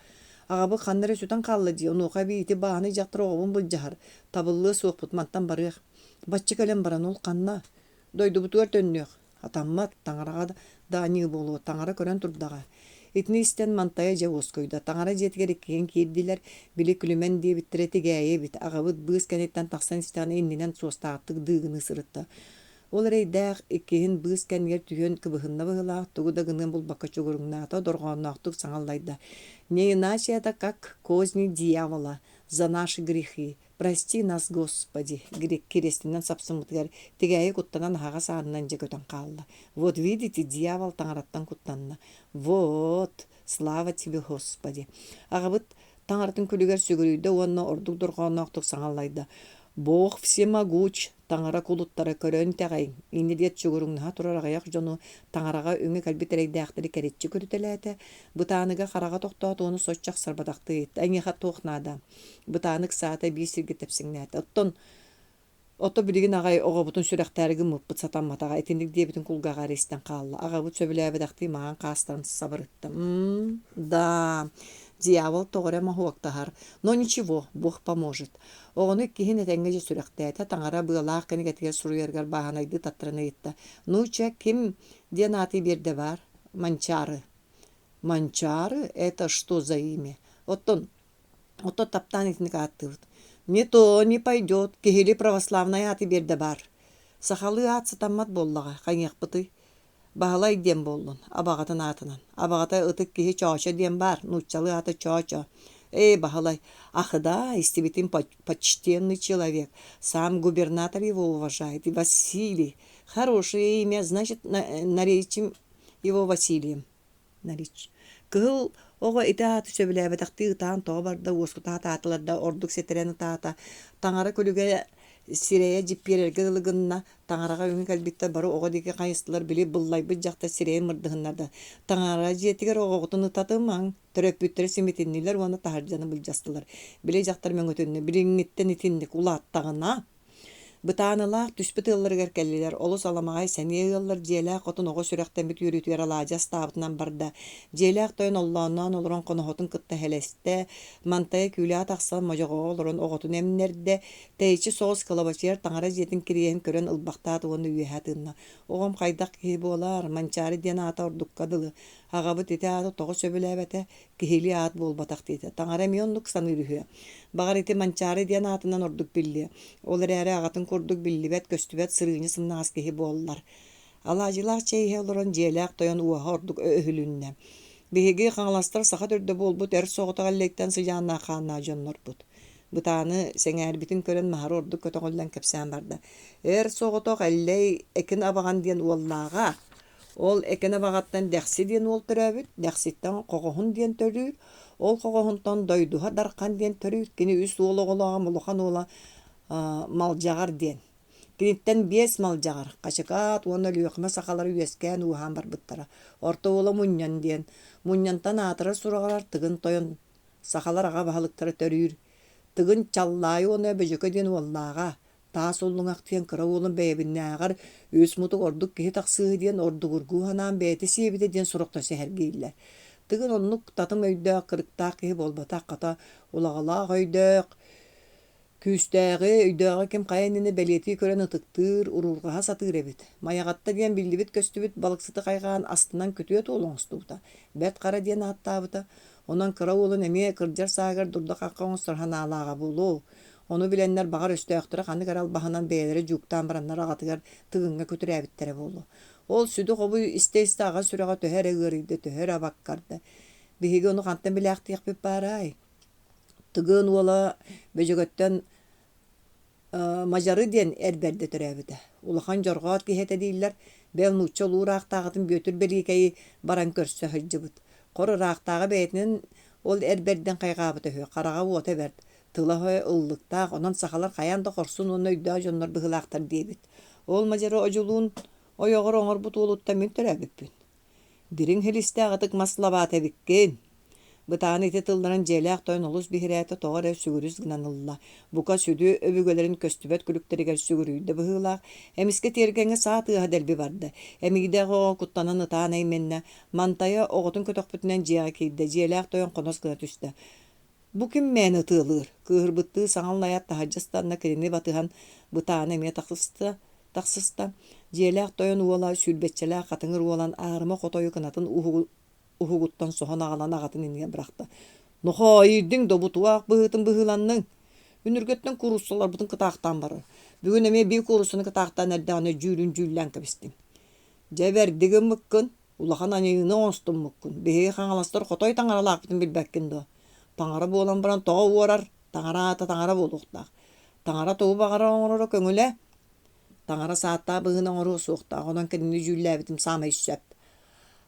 Аҕабыт ханна эрэ сүтэн хаалла дии, онуоха эбии ити бааһынай дьахтар оҕобун былдьаһар. Табыллыа суохпут, мантан барыах. Бачча кэлэн баран ол ханна? Дойдубутугар төннүөх. Атаммат, таҥараҕа да аньыы буолуо, таҥара көрөн турдаҕа. Итини истэн Мантайа дьэ уоскуйда. Таҥара дьиэтигэр иккиэн киирдилэр. Били күлүмэн диэбиттэрэ тигээйи эбит. Аҕабыт быыс кэнниттэн тахсан истэҕинэ иннинэн суостаахтык дыыгыныы сырытта. Ол эрэйдээх иккиһин быыс кэннигэр түһүөн кыбыһынна быһыылаах, тугу да гыныан булбакка чугуруҥнаата, дорҕоонноохтук саҥа аллайда: «Не иначе это как козни дьявола за наши грехи. Прости нас, Господи!» кириэстинэн сапсыммытыгар тигээйи куттанан аһаҕас аанынан дьэ көтөн хаалла. «Вот видите, дьявол таҥараттан куттанна. Вот, слава тебе, Господи!» Аҕабыт таҥаратын күлүгэр сүгүрүйдэ уонна ордук дорҕоонноохтук саҥа аллайда: «Бог всемогуч, таҥара кулуттара көрөн итэҕэйиҥ!» Инньэ диэт чугуруҥнаһа турар аҕыйах дьону таҥараҕа үҥэ кэлбит эрэйдээхтэри кэриччи көрүтэлээтэ, бытааныга хараҕа тохтоот уону соччо ахсарбатахтыы ыйытта: «Эйиэхэ туох наада?» Бытаанык саата биир сиргэ тэпсэҥнээтэ. Оттон Ото билигин аҕай оҕобутун сүрэхтээри гыммыппыт сатамматаҕа, итинник диэбитин кулгааҕа эрэ истэн хаалла. Аҕабыт сөбүлээбэтэхтии маҥан хаастарын сабырытта. «М-да, дьявол тоҕо эрэ моһуоктаһар. Но ничего, Бог поможет». Оҕону иккиһин этэҥҥэ дьэ сүрэхтээтэ, таҥара быалаах кинигэтигэр суруйарыгар бааһынайдыы таттаран ыйытта: «Ну чэ, ким диэн ааты биэрдэ баар? Манчаары». «Манчаары? Это что за имя? Оттон Оттон таптаан итинник ааттыыбыт. Не то не пойдет, киһили православнай ааты биэрдэ баар. Сахалыы аат сатаммат буоллаҕа, хайыахпытый? Баһылай диэн буоллун, абаҕатын аатынан. Абаҕата ытык киһи Чоочо диэн баар, нууччалыы аата Чоочо. Эй, Баһылай, ах да, истибитим почтенный человек. Сам губернатор его уважает. И Василий. Хорошее имя, значит, наречим его Василием. Кыһыл оҕо ити ааты сөбүлээбэтэхтии ытаан тоҕо барда, уоскута сатаатылар да, ордук ситэрэн ытаата. Таҥара күлүгэ сирэйэ дьиппиэрэргэ дылы гынна, таҥараҕа үҥэ кэлбиттэр бары оҕо диэки хайыстылар, били быллайбыт дьахтар сирэйин мырдыһыннарда. Таҥара дьиэтигэр оҕоҕутун ытатымаҥ, төрөппүттэрэ симитиннилэр уонна таһырдьаны былдьастылар. Били дьахтар мөҥүтүннэ, билиҥҥиттэн итинник улааттаҕына Бытаанылаах түспүт ыалларыгар кэллилэр, олус аламаҕай сэниэ ыаллар дьиэлээх хотун оҕо сүрэхтэммит үөрүүтүгэр алаадьы астаабытынан барда. Дьиэлээх тойон оллоонноон олорон хоноһотун кытта эһэлэстэ, мантайа күүлэҕэ тахсан модьоҕоҕо олорон оҕотун эмнэрдэ, тэйиччи соҕус кылабачыйар таҥара дьиэтин кириэһин көрөн ылбахтаата уонна үөһэ тыынна. Оҕом хайдах киһи буолар, Манчаары диэн аата ордукка дылы. Аҕабыт ити ааты тоҕо сөбүлээбэтэ, киһилии аат буолбатах диэтэ. Таҥара эмиэ оннук саныыр үһүө. Баҕар ити Манчаары диэн аатынан ордук биллиэ. Ол эрээри аҕатын курдук биллибэт-көстүбэт сырыынньа сымнаҕас киһи буоллар. Алаадьылаах чэй иһэ олорон дьиэлээх тойон уоһа ордук өһүлүннэ. Биһиги хаҥаластар саха төрдө буолбут эр соҕотох Эллэйтэн сыдьааннаах хааннаах дьоннорбут. Бытааны сэҥээрбитин көрөн Маһары ордук көтөҕүллэн кэпсээн барда. Эр соҕотох Эллэй Экин Абаҕан диэн уоллааҕа. Ол Экин Абаҕаттан Дэхси диэн уол төрөөбүт, Дэхситтэн Хоҕоһун диэн төрүүр, ол Хоҕоһунтан Дойдуһа Дархан диэн төрүүр, кини үс уол оҕолооҕо улахан уола Малдьаҕар диэн. Киниттэн биэс Малдьаҕар, Хачыкаат уонна Өлүөхүмэ сахалара үөскээн ууһаан барбыттара. Орто уола Мунньан диэн. Мунньантан аатырар сураҕырар Тыгын Тойон сахалар аҕа баһылыктара төрүүр. Тыгын Чаллаайы уонна Бөдьөкө диэн уоллааҕа, Таас уллуҥах диэн кыра уолум бэйэбиннээҕэр үс мутук ордук киһи тахсыыһы диэн ордугургуу санаан бэйэтэ сиэбитэ диэн сурахтар сэһэргииллэр. Тыгын оннук татым өйдөөх, кырыктаах киһи буолбатах, хата улаҕалаах өйдөөх, күүстээҕи, өйдөөҕү ким хайа иннинэ бэлиэтии көрөн ытыктыыр, уруурҕаһа сатыыр эбит. Майаҕатта диэн биллибит-көстүбүт балыксыты хайҕаан астынан күтүөт уол оҥостубута, Бэрт Хара диэн ааттаабыта. Онон кыра уолун эмиэ кырдьар сааһыгар дурда-хахха оҥостор санаалааҕа буолуо. Ону билэннэр баҕар өстөөхтөрө ханнык эрэ албаһынан бэйэлэрэ дьууктаан бараннар аҕатыгар Тыгыҥҥа күтүрээбиттэрэ буолуо. Ол сүдү хобуй истэ-истэ аҕа сүрэҕэ төһө эрэ ыарыйда, төһө эрэ абаккарда. Биһиги ону хантан билээхтиэхпит баарай? Тыгын уола Бөдьөгөттөн Мадьары диэн эр бэрдэ төрөөбүтэ. Улахан дьорҕоот киһи этэ дииллэр, бэл нуучча улуу ыраахтааҕытын Бүөтүр Бэлиикэйи баран көрсө сылдьыбыт. Хор ыраахтааҕы бэйэтинэн ол эр бэрдин хайҕаабыта үһү, хараҕа уота бэрт, тыла-өһө ыллыктаах, онон сахалар хайаан да хорсун уонна өйдөөх дьоннор быһыылаахтар диэбит. Ол мадьары одьулуун ойоҕор оҥорбут уолуттан мин төрөөбүппүн. Дириҥ силистээх ытык мас лабаата эбиккин. Бытааны ити тылларын дьиэлээх тойон олус биһирээтэ, тоҕо эрэ сүгүрүс гынан ылла. Бука сүдү өбүгэлэрин көстүбэт күлүктэригэр сүгүрүйдэ быһыылаах. Эмискэ тиэргэҥҥэ саа тыаһа дэлби барда. Эмиийдээх оҕо куттанан ытаан эймэннэ. Мантайа оҕотун көтөхпүтүнэн дьиэҕэ киирдэ. Дьиэлээх тойон хонос гына түстэ. Бу ким мээнэ ытыалыыр, кыыһырбыттыы саҥа аллайаат таһырдьа ыстанна кинини батыһан бытаана эмиэ тахсыста, тахсыста. Дьиэлээх тойон уола сүүрбэччэлээх хатыҥыр уолан аарыма хотойу кынатын уһугуттан соһон аҕалан аҕатын иннигэр бырахта. «Нохоо, иирдиҥ да бутуах быһыытын быһыыланныҥ. Үнүргэттэн кууруссаларбытын кытаахтаан барар. Бүгүн эмиэ биир кууруссаны кытаахтаан эрдэҕинэ дьүүлүн дьүүллээн кэбистим. Дьэ бэрди гыммыккын, улахан аньыыны оҥостуммуккун. Биһиги хаҥаластар хотой таҥаралаахпытын билбэккин дуо? Таҥара буолан баран тоҕо уорар? Таҥара аата таҥара буолуохтаах. Таҥара тугу баҕарар оҥороро көҥүлэ. Таҥара сааттаах быһыыны оҥоруо суохтаах, онон кинини дьүүллээбитим саамай сөп.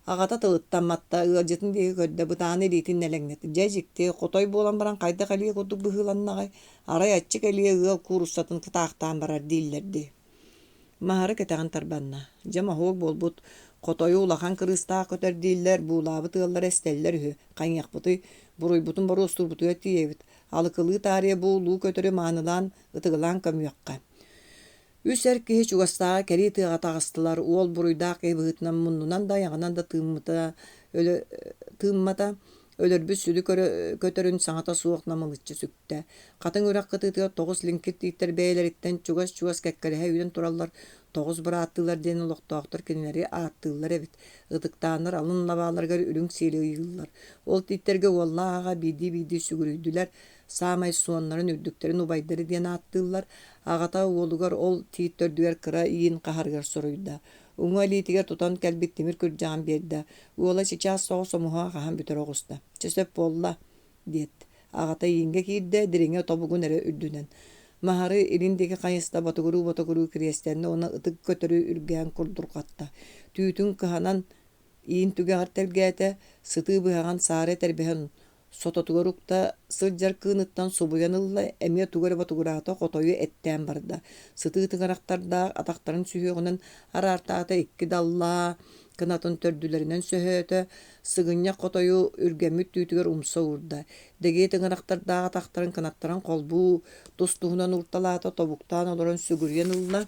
Аҕата тылыттан матта, ыалдьытын диэки көрдө, бытааны илиитин нэлэҥнэттэ. Дьэ дьикти, хотой буолан баран хайдах элиэ курдук быһыыланнаҕай, арай аччык элиэ ыал кууруссатын кытаахтаан барар дииллэр дии. Маһары кэтэҕин тарбанна. Дьэ моһуок буолбут, хотойу улахан кырыыстаах көтөр дииллэр, буулаабыт ыаллара эстэллэр үһү, хайыахпытый, буруйбутун боруостуурбутугар тиийэбит, алыкылыы таарыйа бу улуу көтөрү маанылаан, ытыгылаан көмүөххэ. Үс эр киһи чугастааҕы кэрии тыаҕа таҕыстылар, уол буруйдаах киһи быһыытынан муннунан да айаҕынан да тыыммыта, өлө, тыыммата, өлөрбүт сүдү көтөрүн саҥата суох намылыччы сүктэ. Хатыҥ үрэх кытыытыгар тоҕус лиҥкир тииттэр бэйэлэриттэн чугас-чугас кэккэлэһэ үүнэн тураллар, тоҕус бырааттыылар диэн олохтоохтор кинилэри ааттыыллар эбит. Ытыктааннар алын лабааларыгар үрүҥ сиэли ыйыыллар. Ол тииттэргэ уоллаах аҕа биирдии-биирдии сүгүрүйдүлэр, Саамай суоннарын үрдүктэрин убайдары диэн ааттыыллар, аҕата уолугар ол тиит төрдүгэр кыра иин хаһарыгар соруйда. Уҥа илиитигэр тутан кэлбит тимир күрдьэҕин биэрдэ. Уола чычаас соҕус омуһаҕа хаһан бүтэрэ оҕуста. «Чэ сөп буолла» диэт, аҕата ииҥҥэ киирдэ, дириҥэ тобугун эрэ үрдүнэн. Маһары илин диэки хайыста ботугуруу-ботугуруу кириэстэннэ уонна ытык көтөрү үргээн курдурҕатта. Түүтүн кыһанан иин түгэҕэр тэлгээтэ, сытыы быһаҕын саары этэрбэһин Сототугар укта сылдьар кыыныттан субуйан ылла, эмиэ тугу эрэ ботугураата, хотойу эттээн барда. Сытыы тыҥырахтардаах атахтарын сүһүөҕүнэн араартаата икки даллаа кынатын төрдүлэринэн сөһөөтө, сыгынньах хотойу үргэммит түүтүгэр умса уурда. Дэгиэ тыҥырахтардаах атахтарын кынаттарын холбуу тус-туһунан уурталаата, тобуктаан олорон сүгүрүйэн ылла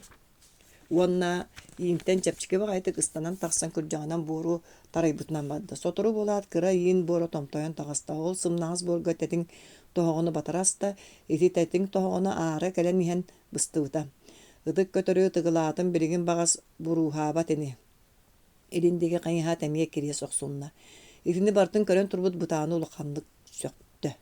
уонна иинтэн чэпчэки баҕайытык ыстанан тахсан күрдьэҕинэн буору тарайбытынан барда. Сотору буолаат кыра иин буора томтойон таҕыста. Ол сымнаҕас буорга тэтиҥ тоһоҕону батара аста. Ити тэтиҥ тоһоҕону аара кэлэн иһэн быстыбыта. Ытык көтөрү ытыгылаатым билигин баҕас бурууһаабат ини. Илин диэки хайыһаат эмиэ кириэс охсунна. Итини барытын көрөн турбут Бытааны улаханнык сөхтө.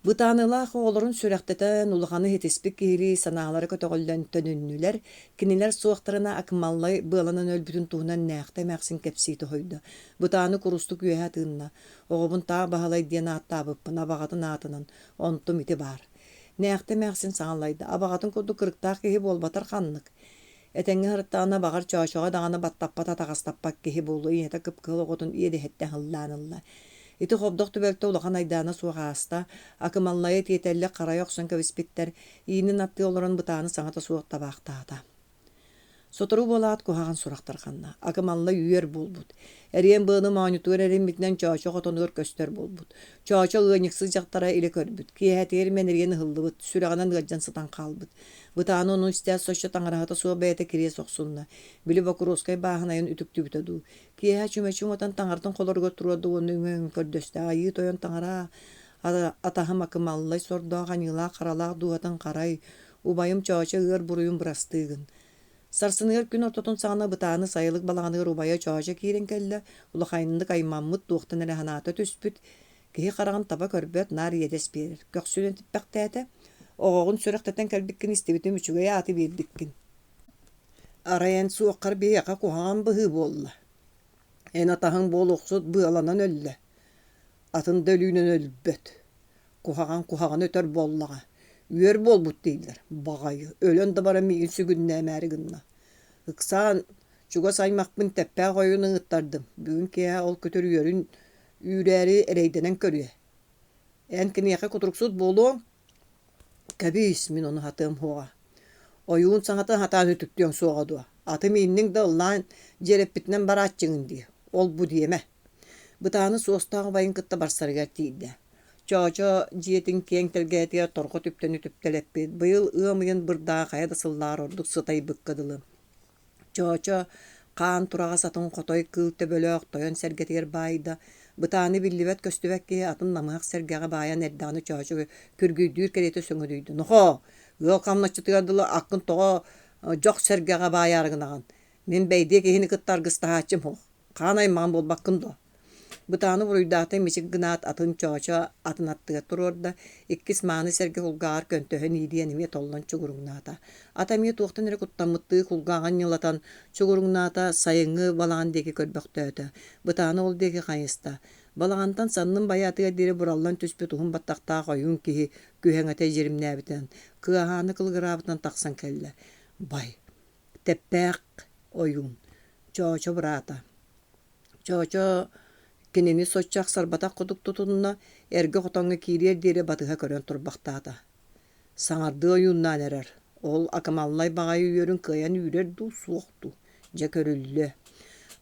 Бытааныылаах оҕолорун сүрэхтэтэн, улаханы ситиспит киһилии санаалара көтөҕүллэн төнүннүлэр, кинилэр суохтарына Акмаллай быаланан өлбүтүн туһунан Нээхтэ эмээхсин кэпсии тоһуйда. Бытааны курустук үөһэ тыынна, оҕобун Таах Баһылай диэн ааттаабыппын, абаҕатын аатынан, онтум ити баар. Нээхтэ эмээхсин саҥалайда, абаҕатын курдук кырыктаах киһи буолбатар ханнык. Этэҥҥэ сырыттаҕына, баҕар, Чоочоҕо даҕаны баттаппат, атаҕастаппат киһи буолуо, ийэтэ кып-кыһыл оҕотун иэдэһиттэн ыллаан ылла. Ити хобдох түбэлтэ улахан айдаана суох ааста, Акымаллайы тиэтэллик харайа охсон кэбиспиттэр, иинин аттыы олорон бытааны саҥата суох табаахтаата. Сотору буолаат куһаҕан сурах тарҕанна. Акымаллай үөр буолбут. Эриэн быаны моонньутугар эриммитинэн Чоочо хотонугар көстөр буолбут. Чоочо ыанньыксыт дьахтара илэ көрбүт. Киэһэтигэр мэнэрийэн ыһыллыбыт, сүрэҕинэн ыалдьан сытан хаалбыт. Бытааны ону истээт соччо таҥараһыта суох бэйэтэ кириэс охсунна. Били Бокуруоскай бааһынайын үтүктүбүтэ дуу. Киэһэ чүмэчи уматан таҥаратын холоругар туруорда уонна үҥэ-үҥэ көрдөстө. Айыы тойон таҥараа, атаһым Акымаллай сордоох аньыылаах-харалаах дууһатын харай, убайым Чоочо ыар буруйун бырастыы гын. Сарсыныгар күн ортотун саҕана Бытааны сайылык балаҕаныгар убайа Чоочо киирэн кэллэ, улаханнык аймаммыт, туохтан эрэ санаата түспүт, Киһи хараҕын таба көрбөт, наар иэдэс биэрэр. Көхсүнэн типпэхтээтэ, оҕоҕун сүрэхтэтэн кэлбиккин истибитим үчүгэй ааты биэрбиккин. Арай эн суоххар биһиэхэ куһаҕан быһыы буолла. Эн атаһыҥ буолуохсут быаланан өллө. Атын да өлүүнэн өлбөт. Куһаҕан куһаҕаны өтөр буоллаҕа. Үөр буолбут дииллэр. Баҕайы, өлөн да баран миигин сүгүннээмээри гынна. Ыксаан, чугас аймахпын Тэппээх ойуун ыҥыттардым. Бүгүн киэһэ ол көтөр үөрүн үүрээри эрэйдэнэн көрүө. Эн киниэхэ кутуруксут буолуоҥ? Кэбиис, мин ону сатыам суоҕа. Ойуун саҥатын сатаан үтүктүөҥ суоҕа дуо? Аты миинниҥ да ыллаан дьиэрэппитинэн барааччыгын дии, ол-бу диэмэ. Бытааны суостаах убайын кытта барсарыгар тиийдэ. Чоочо дьиэтин киэҥ тэлгэһэтигэр торҕо түптэни түптэлэппит, быйыл ыам ыйын бырдаҕа хайа да сыллааҕар ордук сытайбыкка дылы. Чоочо хаан тураҕас атын хотой кыыл төбөлөөх тойон сэргэтигэр баайда, бытааны биллибэт-көстүбэт киһи атын намыһах сэргэҕэ баайан эрдэҕинэ Чоочо күргүйдүүр кэриэтэ сөҥөдүйдэ: «Нохоо, ыал хамначчытыгар дылы аккын тоҕо дьох сэргэҕэ баайаары гынаҕын? Мин бэйдиэ киһини кытта аргыстаһааччым суох. Хаан аймаҕым буолбаккын дуо? Бытааны буруйдаахтык мичик гынаат, атын Чоочо атын аттыгар туруорда, иккис мааны сэргэ кулгааҕар көнтөһөн иилийэн эмиэ толлон чугуруҥнаата. Ата эмиэ туохтан эрэ куттаммыттыы кулгааҕын ньылатан чугуруҥнаата, сайыҥҥы балаҕан диэки көрбөхтөөтө. Бытааны ол диэки хайыста. Балаҕантан саннын байаатыгар диэри бураллан түспүт уһун баттахтаах ойуун киһи күһэҥэтэ дьиримнээбитинэн, кыаһааны кылыгыраабытынан тахсан кэллэ. Бай, Тэппээх ойуун, Чоочо быраата. Чоочо кинини соччо ахсарбатах курдук тутунна, эргэ хотоҥҥо киириэр диэри батыһа көрөн турбахтаата. Саҥардыы ойууннаан эрэр, ол акымаллай баҕайы үөрүн кыайан үүрэр дуу, суох дуу, дьэ көрүллүө.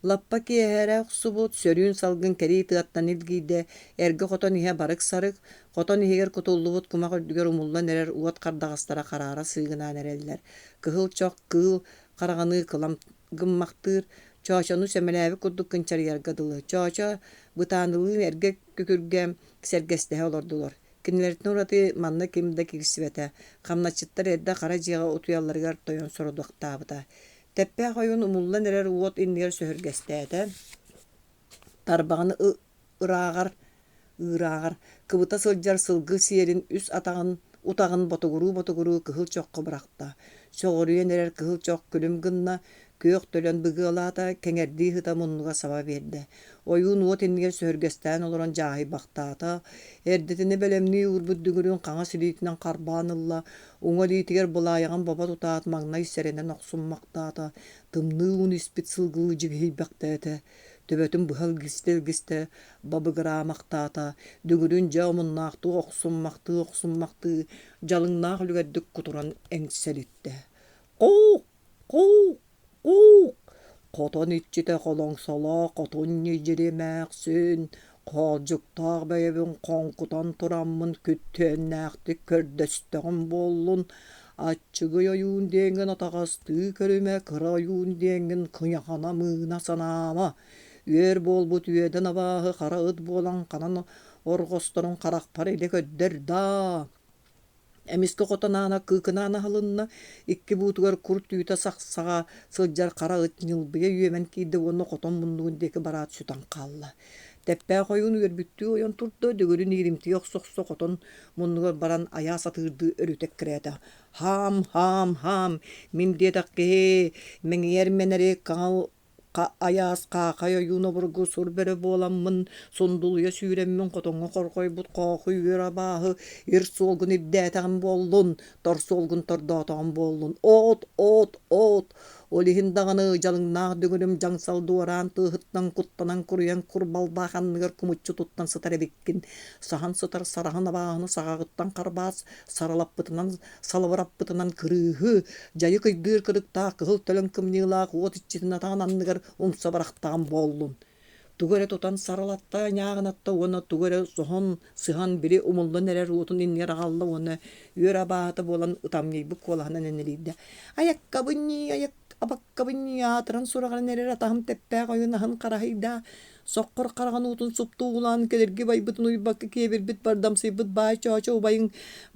Лаппа киэһэрэ охсубут, сөрүүн салгын кэрии тыаттан илгийдэ, эргэ хотон иһэ барык-сарык, хотон иһигэр кутуллубут кумах үрдүгэр умуллан эрэр уот хардаҕастара хараара сыыгынаан эрэллэр. Кыһыл чох кыыл хараҕыныы кылам гыммахтыыр, Чоочону сэмэлээбит курдук кынчарыйарга дылы. Чоочо бытаанылыын эргэ күкүргэ сэргэстэһэ олордулар. Кинилэртэн ураты манна ким да киирсибэтэ. Хамначчыттар эрдэ хара дьиэҕэ утуйалларыгар тойон сорудахтаабыта. Тэппээх ойуун умуллан эрэр уот иннигэр сөһүргэстээтэ. Тарбаҕын ырааҕар ыырааҕар кыбыта сылдьар сылгы сиэлин үс атаҕын утаҕын ботугуруу-ботугуруу кыһыл чоххо бырахта. Сөҕүрүйэн эрэр кыһыл чох күлүм гынна, күөх төлөн быгыалаата, кэҥэрдии сыта муннуга саба биэрдэ. Ойуун уот иннигэр сөһүргэстээн олорон дьааһыйбахтаата, эрдэтинэ бэлэмнии уурбут дүҥүрүн хаҥас илиитинэн харбаан ылла, уҥа илиитигэр былаайаҕын бобо тутаат маҥнай сэрэнэн охсуммахтаата, тымныы ууну испит сылгылыы дьигиһийбэхтээтэ, төбөтүн быһа илгистэ-илгистэ бабыгыраамахтаата, дүҥүрүн дьэ омуннаахтыы охсуммахтыы-охсуммахтыы дьалыҥнаах үлүгэрдик кутуран эҥсэлиттэ. «Куук! Куук! Куук! Хотон иччитэ холоҥсолоох хотун ньидьири эмээхсин, хоолдьуктаах бэйэбин хоҥкутан тураммын күттүөннээхтик көрдөстөҕүм буоллун, аччыгый ойуун диэҥҥин атаҕастыы көрүмэ, кыра ойуун диэҥҥин кыйахана-мыына санаама, үөр буолбут үөдэн абааһы хара ыт буолан ханан орҕосторун харахпар илэ көрдөр даа Эмискэ хотон аана кыыкынаан аһылынна, икки буутугар кур түүтэ сахсаҕа сылдьар хара ыт ньылбыйа үөмэн киирдэ уонна хотон муннугун диэки бараат сүтэн хаалла. Тэппээх ойуун үөрбүттүү ойон турда, дүҥүрүн ииримтийэ охсо-охсо хотон муннугар баран айаа сатыырдыы өрүтэ эккирээтэ. «Хаам, хаам, хаам, мин диэтэх киһи, мэҥийэр мэнэри хаҥыл Айаас хаахай ойуун обургу сур бөрө буоламмын, сундулуйа сүүрэммин хотоҥҥо хорҕойбут хоохуй үөр абааһы ир суолгун ирдээтэҕим буоллун, тор суолгун тордоотоҕум буоллун, от, от, от! Ол иһин даҕаны дьалыҥнаах дүҥүрүм дьаҥсал дуораан тыаһыттан куттанан куруйан курбалбаах анныгар кумуччу туттан сытар эбиккин. Саһан сытар сараһын абааһыны саҕаҕыттан харбаас саралаппытынан салыбыраппытынан кырыыһы, дьайы кыйдыыр кырыктаах кыһыл төлөн кымньыылаах уот иччитин атаҕын анныгар умса бырахтаҕым буоллун. Тугу эрэ тутан сарылатта, ньааҕынатта уонна тугу эрэ соһон, сыһан били умуллан эрэр уотун иннигэр аҕалла уонна үөр абааһыта буолан ытамньыйбыт куолаһынан энэлийдэ. Айаккабын ньии, айак абаккабын ньии, аатыран сураҕыран эрэр атаһым тэппээх ойун аһын хараһыйдаа, Соххор хараҕын уутун супту уулаан кэлирги байбытын уйбакка киэбирбит бардамсыйбыт баай чоочо убайыҥ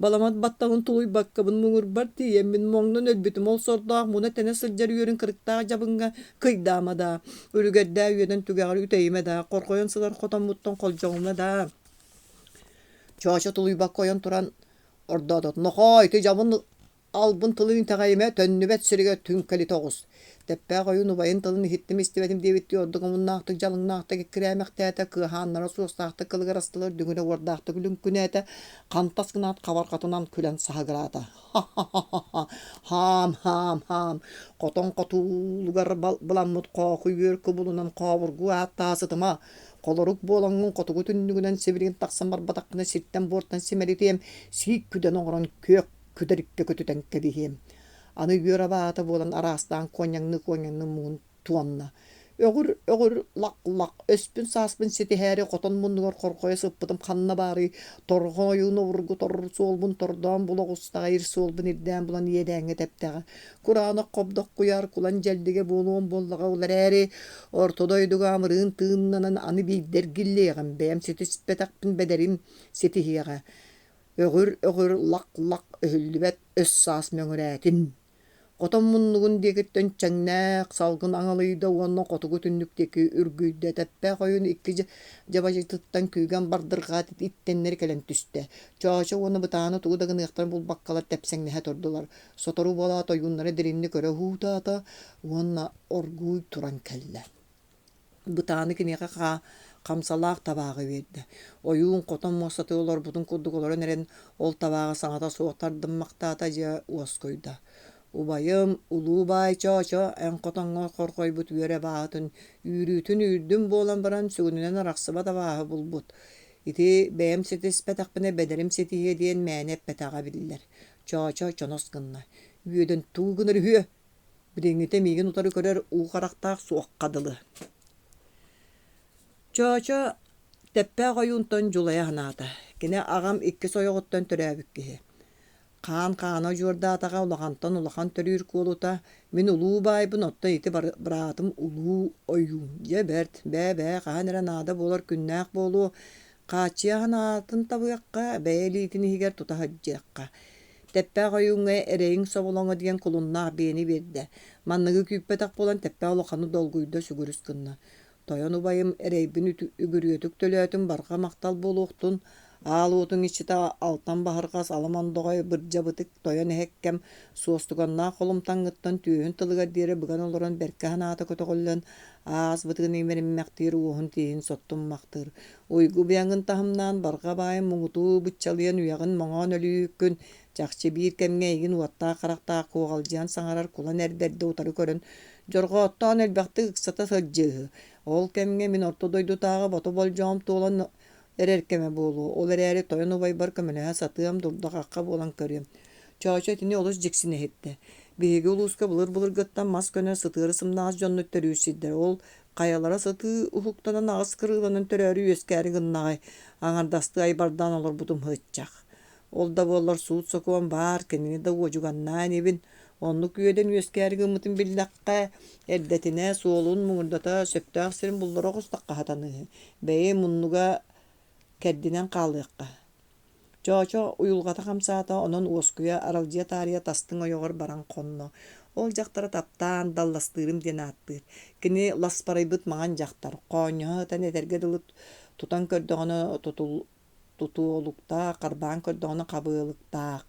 баламат баттаҕын тулуйбаккабын муҥурбар тиийэммин моҥнон өлбүтүм ол сордоох муна-тэнэ сылдьар үөрүн кырыктаах дьабыҥҥа кыйдаама даа үлүгэрдээ үөдэн түгэҕэр үтэйимэ даа хорҕойон сытар хотоммуттан холдьоҕума даа Чоочо тулуйбакка ойон туран ордоотот нохоо ити дьабын Албын тылын итэҕэйимэ, төннүбэт сиригэр түҥкэлитэ оҕус. Тэппээх ойуун убайын тылын иһиттим-истибэтим диэбиттии ордук омуннаахтык, дьалыҥнаахтык эккирээмэхтээтэ, кыаһааннара суостаахтык кылыгырастылар, дүҥүрэ уордаахтык лүҥкүнээтэ, хантас гынаат хабарҕатынан күлэн саһыгыраата. Ха-ха-ха-ха, хаам-хаам-хаам, хотон хотуулугар быламмыт хооху үөр кубулунан хообургуу ааттаһа сытыма, холорук буолаҥҥын хотугу түннүгүнэн сибилигин тахсан барбатаххына сиртэн-буортан симэлитиэм, сиик күдэн оҥорон күөх күдэриккэ көтүтэн кэбиһиэм. Аны үөр абаата буолан араастаан куонньаҥныы-куонньаҥныы муҥун туонна. Өҕүр, өҕүр, лах-лах, өспүн-сааспын ситиһээри хотон муннугар хорҕойо сыппытым ханна баарый, торҕо ойуун обургу тор суолбун тордоон була оҕустаҕа ир суолбун ирдээн булан иэдээҥҥэ тэптэҕэ. Кураанах хобдох куйаар кулан дьэллигэ буолуом буоллаҕа ол эрээри, орто дойдуга амырыын тыыннанан аны биирдэ эргиллиэҕим, бэйэм ситиспэтэхпин бэдэрим ситиһиэҕэ. Өҕүр-өҕүр лах-лах өһүллүбэт өс-саас мөҥүрээтин. Хотон муннугун диэкиттэн чэҥнээх салгын аҥалыйда уонна хотугу түннүк диэки үргүйдэ. Тэппээх ойуун икки дьабадьытыттан күүгэн бардырҕаат иттэннэри кэлэн түстэ. Чоочо уонна Бытааны тугу да гыныахтарын булбаккалар тэпсэҥнэһэ турдулар. Сотору буолаат ойууннара дириҥник өрө уһуутаата уонна оргууй туран кэллэ. Бытааны киниэхэ хамсалаах табааҕы биэрдэ. Ойуун хотон муостатыгар олорбутун курдук олорон эрэн, ол табааҕы саҥата суох тардыммахтаата дьэ уоскуйда. «Убайым, улуу баай Чоочо, эн хотоҥҥор хорҕойбут үөрэ абааһытын үүрүүтүн үүрдүм буолан баран сүгүнүнэн арахсыбат абааһы булбут. Ити бэйэм ситиспэтэхпинэ бэдэрим ситиһиэ диэн мээнэ эппэтэҕэ биллэр». Чоочо чонос гынна: «Үөдэн тугу гынар үһүө? Билиҥҥитэ миигин утары көрөр уу харахтаах суохха дылы. Чоочо Тэппээх ойуунтан дьулайа санаата. Кини аҕам иккис ойоҕуттан төрөөбүт киһи. Хаан хаана удьуордаатаҕа улахантан улахан төрүүр куолута, мин улуу баайбын, оттон ити быраатым улуу ойуун. Дьэ бэрт, бээ-бээ, хаһан эрэ наада буолар күннээх буолуо, Хааччыйа санаатын табыахха, бэйэ илиитин иһигэр тута сылдьыахха. Тэппээх ойууҥҥа эрэйиҥ соболоҥо диэн кулуннаах биэни биэрдэ. Манныгы күүппэтэх буолан Тэппээх улаханнык долгуйда, сүгүрүс гынна. Тойон убайым эрэйбин үгүрүөтүк төлөөтүм, барҕа махтал буолуохтун. Аал уотуҥ иччитэ Алтан Баһырҕас ала мондоҕой бырдьабытык тойон эһэккэм суостуганнаах холумтаҥҥыттан түөһүн тылыгар диэри быган олорон бэркэ санаата көтөҕүллэн аас бытыгын имэриммэхтиир уоһун тииһин соттуммахтыыр. Уйгу быйаҥын таһымнаан барҕа баайын муҥутуу быччалыйан үйэҕин моҥоон өлүүккүн, чахчы биир кэмҥэ эйигин уоттаах харахтаах куоҕалдьыйан саҥарар кулан эр бэрдэ утары көрөн, дьорҕооттоон элбэхтик ыксата сылдьыыһы. Ол кэмҥэ мин орто дойдутааҕы бото болдьоҕум туолан эрэр кэмэ буолуо, ол эрээри тойон убайбар көмөлөһө сатыам, дурда-хахха буолан көрүөм. Чоочо итини олус дьиксинэ иһиттэ. Биһиги улууска былыр-былыргыттан мас көнө сытыары сымнаҕас дьоннор төрүүр сирдэрэ. Ол хайалара сытыы уһуктанан аҕыс кырыыланан төрөөрү үөскээри гыннаҕай, аҥардастыы айбардаан олорбутум һыччах. Ол да буоллар суут-сокуон баар, кинини да уодьуганнаа инибин. Оннук үөдэн үөскээри гыммытын биллэххэ, эрдэтинэ суолун муҥурдата сөптөөх сирин буллара оҕустахха сатаныыһы. Бэйи муннуга кэрдинэн хаалыахха. Чоочо уйулҕата хамсаата, онон уоскуйа, аралдьыйа таарыйа тастыҥ ойоҕор баран хонно. Ол дьахтара таптаан, далластыырым диэн ааттыыр. Кини ласпарайбыт маҥан дьахтар, хоонньоһо сытан этэргэ дылы тутан көрдөҕүнэ тутул тутуолуктаах, харбаан көрдөҕүнэ хабыалыктаах.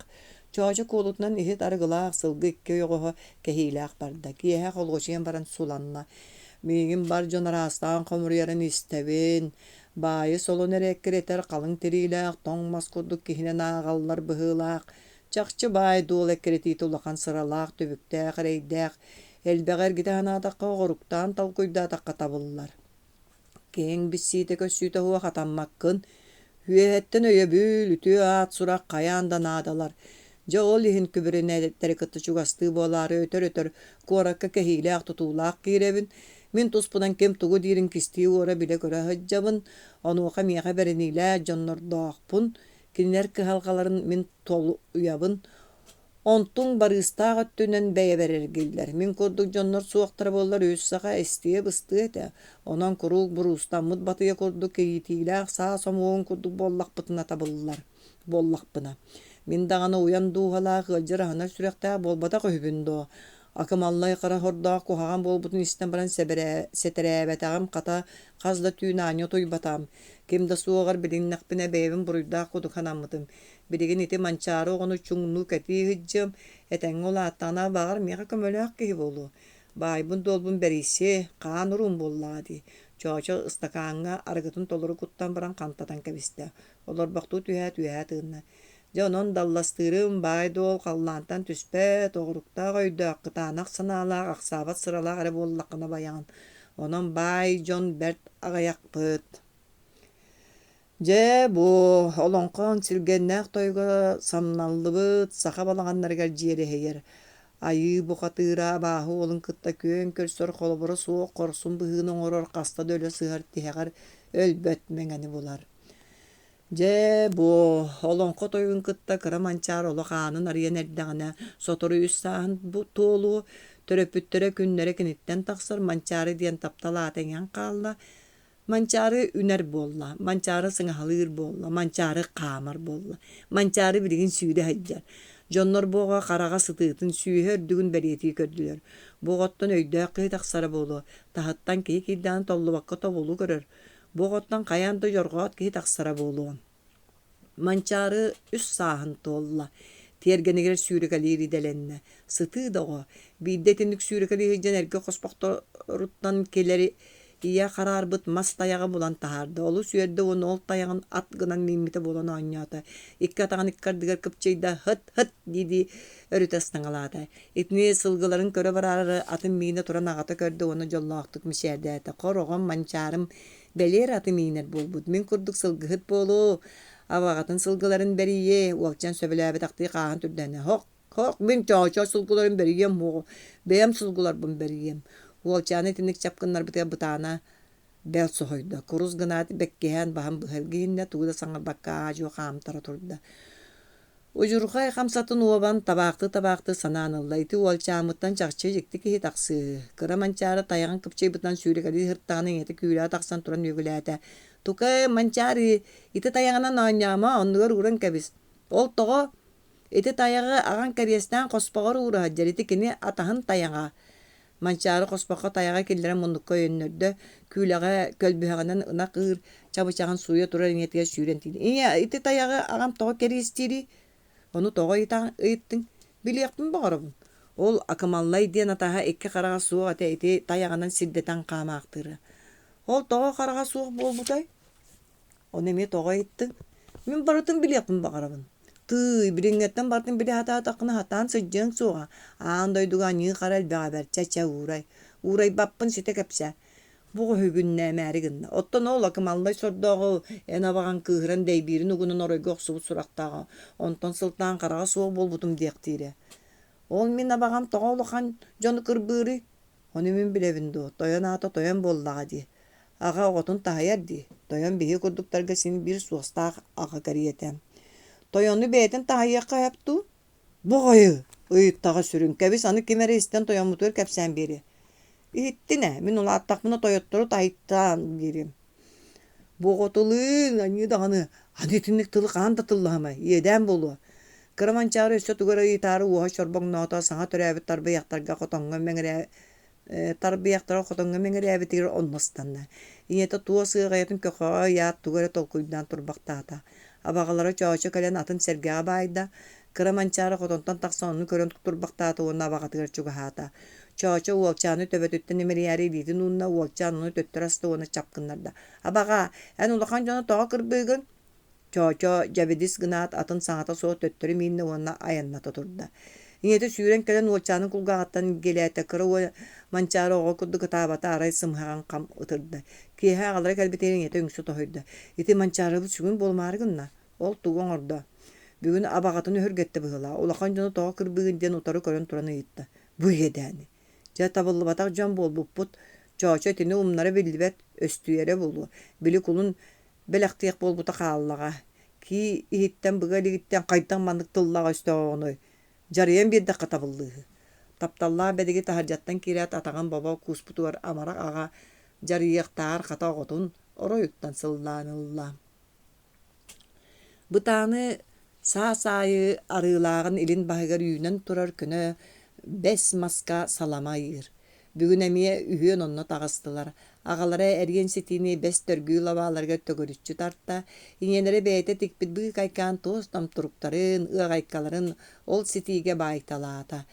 Чоочо куолутунан иһит арыгылаах сылгы икки ойоҕоһо кэһиилээх барда. Киэһэ холуочуйан баран суланна. Миигин бар дьон араастаан хомуруйарын истэбин. Баайы солону эрэ эккирэтэр халыҥ тириилээх тоҥ мас курдук киһинэн ааҕаллар быһыылаах. Чахчы баай-дуол эккирэтиитэ улахан сыралаах, түбүктээх, эрэйдээх. Элбэҕи эргитэ санаатахха, оҕоруктаан толкуйдаатахха табыллар. Киһиҥ билсиитэ-көрсүүтэ суох хатаммаккын. Үөһэттэн өйөбүл, үтүө аат-сурах хайаан да наадалар. Дьэ ол иһин күбүрүнээтэттэри кытта чугастыы буолаары өтөр-өтөр куоракка кэһиилээх-тутуулаах киирэбин. Мин туспунан ким тугу диирин кистии-уора билэ-көрө сылдьабын. Онуоха миэхэ бэриниилээх дьоннордоохпун. Кинилэр кыһалҕаларын мин толуйабын. Онтуҥ барыыстаах өттүнэн бэйэбэр эргиллэр. Мин курдук дьоннор суохтара буоллар үс саха эстиэ-быстыа этэ. Онон куруук буруустаммыт батыйа курдук киритиилээх саа сомуогун курдук буоллахпытына табыллар. Буоллахпына. Мин даҕаны уйан дууһалаах, ыалдьар аһынар сүрэхтээх буолбатах үһүбүн дуо? Акымаллай хара сордоох куһаҕан буолбутун истэн баран сэтэрээбэтэҕим, хата, хас да түүн аанньа утуйбатаҕым. Ким да суоҕар билиннэхпинэ бэйэбин буруйдаах курдук санаммытым. Билигин ити Манчаары оҕону чуҥнуу кэтии сылдьыам, этэҥҥэ улааттаҕына баҕар миэхэ көмөлөөх киһи буолуо. Баайбын-дуолбун бэрийсиэ, хаан уруум буоллаҕа дии. Чоочо ыстакааҥҥа арыгытын толору куттан баран хантатан кэбистэ. Олорбохтуу түһээт үөһэ тыынна. Дьэ онон далластыырым баай-дуол халлаантан түспэт, оҕуруктаах өйдөөх, кытаанах санаалаах, ахсаабат сыралаах эрэ буоллаххына байаҕын. Онон баай дьон бэрт аҕыйахпыт. Дьэ, бу олоҥхо сиргэннээх тойуга самналлыбыт саха балаҕаннарыгар дьиэрэһийэр, айыы бухатыыра абааһы уолун кытта күөн көрсөр холобура суох хорсун быһыыны оҥорор хаста да өлө сыһар тиһэҕэр өлбөт мэҥэни булар. Дьэ, бу олоҥхо тойугун кытта кыра Манчаары олох аанын арыйан эрдэҕинэ, сотору үс сааһын туолуо, төрөппүттэрэ күннэрэ киниттэн тахсар Манчаары диэн таптал аата иҥэн хаалла, Манчаары үнэр буолла, Манчаары сыҥаһалыыр буолла, Манчаары хаамар буолла, Манчаары билигин сүүрэ сылдьар. Дьоннор бу оҕо хараҕа сытыытын, сүүһэ үрдүгүн бэлиэтии көрдүлэр. Бу оҕоттон өйдөөх киһи тахсара буолуо, таһыттан киһи киирдэҕинэ толлубакка тобулу көрөр. Бу оҕоттон хайаан да дьорҕоот киһи тахсара буолуо. Манчаары үс сааһын туолла, тиэргэнигэр сүүрэкэлиир идэлэннэ. Сытыы да оҕо, биирдэ итинник сүүрэкэлии сылдьан эргэ хоспохторуттан килэри ийэ хараарбыт мас тайаҕы булан таһаарда. Олус үөрдэ уонна ол тайаҕын ат гынан мииммитэ буолан оонньоото. Икки атаҕын икки ардыгар кыпчыйда, «Һыт-һыт!» дии-дии өрүтэ ыстаҥалаата. Итини сылгыларын көрө бараары атын миинэ туран аҕата көрдө уонна дьоллоохтук мичээрдээтэ. «Хор, оҕом, Манчаарым бэлиэр аты миинэр буолбут, мин курдук сылгыһыт буолуо, абаҕатын сылгыларын бэрийиэ, уолчаан сөбүлээбэтэхтии хааһын түрдэнэ, «Һок, һок, мин чоочо сылгыларын бэрийиэм уоҕу, бэйэм сылгыларбын бэрийиэм». Уолчааны итинник чап гыннарбытыгар бытаана бэл соһуйда, курус гынаат бэккиһээн баһын быһа илгиһиннэ, тугу да саҥарбакка аа-дьуо хаамтара турда. Удьурхай хамсатын уобан, табаахтыы-табаахтыы санаан ылла: ити уолчааммыттан чахчы дьикти киһи тахсыыһы. Кыра Манчаары тайаҕын кыпчыйбытынан сүүрэкэлии сырыттаҕына ийэтэ күүлэҕэ тахсан туран үөгүлээтэ: «Тукай, Манчаары, ити тайаҕынан оонньоомо, оннугар ууран кэбис. Ол тоҕо? Ити тайаҕы аҕаҥ кэриэстээн хоспоҕор уура сылдьар, ити кини атаһын тайаҕа». Манчаары хоспоххо тайаҕы киллэрэн муннукка өйөннөрдө, күүлэҕэ көлбүһэҕинэн ынах ыыр чабычаҕын сууйа турар ийэтигэр сүүрэн тиийдэ: «Ийээ, ити тайаҕы аҕам тоҕо кэриэстиирий? Ону тоҕо ыйыттыҥ? Билиэхпин баҕарабын. Ол Акымаллай диэн атаһа икки хараҕа суох этэ ити тайаҕынан сирдэтэн хаамаахтыыра. Ол тоҕо хараҕа суох буолбутай? Ону эмиэ тоҕо ыйыттыҥ? Мин барытын билиэхпин баҕарабын. Тыый, билиҥҥэттэн барытын билэ сатаатаххына сатаан сылдьыаҥ суоҕа. Аан дойдуга аньыы-хара элбэҕэ бэрт, чэ-чэ уурай. Уурайбаппын ситэ кэпсээ. Бу үһүгүннээмээри гынна. Оттон ол Акымаллай сордооҕу эн абаҕаҥ кыыһыран дэйбиирин угунан оройго охсубут сурахтааҕа. Онтон сылтаан хараҕа суох буолбутум диэхтиирэ. Ол мин абаҕам тоҕо улахан дьону кырбыырый? Ону мин билэбин дуо, тойон аата тойон буоллаҕа дии. Аҕа оҕотун таһыйар дии, тойон биһиги курдуктарга син биир суостаах аҕа кэриэтэ. Тойону бэйэтин таһыйыахха сөп дуу? Боҕойу! ыйыттаҕа сүрүн, кэбис аны ким эрэ истэн тойоммутугар кэпсээн биэриэ. Иһиттин ээ, мин улааттахпына тойоттору таһыйтаан биэриэм. Бу оҕотулуун, аньыы даҕаны, аны итинник тылы хаһан да тыллаһыма, иэдээн буолуо. Кыра Манчаары өссө тугу эрэ ыйытаары уоһа чорбоҥноото, саҥа төрөөбүт тарбыйахтарга хотоҥҥо мэҥирээ тарбыйахтара хотоҥҥо мэҥирээбитигэр онно ыстанна. Ийэтэ туос ыаҕайатын көхөҕө ыйаат тугу эрэ толкуйдаан турбахтаата. Абаҕалара Чоочо кэлэн атын сэргэҕэ баайда. Кыра Манчаары хотонтон тахсан ону көрөн турбахтаата уонна абаҕатыгар чугаһаата. Чоочо уолчааны төбөтүттэн имэрийээри илиитин уунна, уолчаан ону төттөрү аста уонна чап гыннарда. «Абаҕаа, эн улахан дьону тоҕо кырбыыгын?» Чоочо дьэбидис гынаат атын саҥата суох төттөрү мииннэ уонна айанната турда. Ийэтэ сүүрэн кэлэн уолчаанын кулгааҕыттан илгиэлээтэ, кыра уол Манчаары оҕо курдук ытаабата, арай сымыһаҕын хам ытырда. Киэһэ аҕалара кэлбитигэр ийэтэ үҥсэ тоһуйда: «Ити Манчаарыбыт сүгүн буолумаары гынна, ол тугу оҥордо? Бүгүн абаҕатын өһүргэттэ быһыылаах, улахан дьону тоҕо кырбыыгын диэн утары көрөн туран ыйытта. Бу иэдээни. Дьэ, табыллыбатах дьон буолбуппут. Чоочо итини умнара биллибэт, өстүйэрэ буолуо. Били кулун бэлэхтиэх буолбута хааллаҕа. Кии иһиттэн быга илигиттэн хайдах маннык тыллаах өстөөҕүнүй? Дьарыйан биэрдэххэ табыллыыһы. Тапталлаах бэдиги таһырдьаттан киирээт атаҕын бобо кууспутугар амарах аҕа дьарыйыахтааҕар хата оҕотун оройуттан сыллаан ылла. Бытааны саас аайы арыылааҕын илин баһыгар үүнэн турар көнө бэс маска салама ыйыыр. Бүгүн эмиэ үһүөн онно таҕыстылар. Аҕалара эриэн ситиини бэс төргүү лабааларыгар төгүрүччү тарта, ийэлэрэ бэйэтэ тикпит быыкайкаан туос томторуктарын, ыаҕайкаларын ол ситиигэ баайталаата.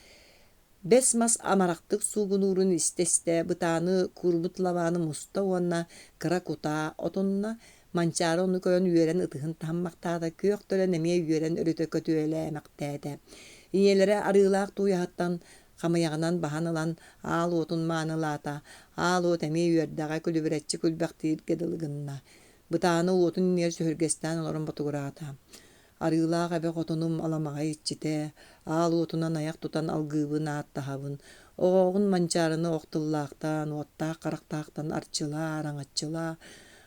Бэс мас амарахтык суугунуурун истэ-истэ бытааны куурбут лабааны муста уонна кыра кутаа отунна, Манчаары ону көрөн үөрэн ытыһын таһыммахтаата, күөх төлөн эмиэ үөрэн өрүтэ көтүөлээмэхтээтэ. Ийэлэрэ арыылаах тууйаһыттан хамыйаҕынан баһан ылан аал уотун маанылаата, аал уот эмиэ үөрдэҕэ күлүбүрэччи күлбэхтииргэ дылы гынна. Бытааны уотун иннигэр сөһүргэстээн олорон ботугураата. Арыылаах эбэ хотунум аламаҕай иччитэ, аал уотунан айах тутан алгыыбын ааттаһабын, оҕоҕун Манчаарыны ох тыллаахтаан, уоттаах харахтаахтан арчылаа, араҥаччылаа,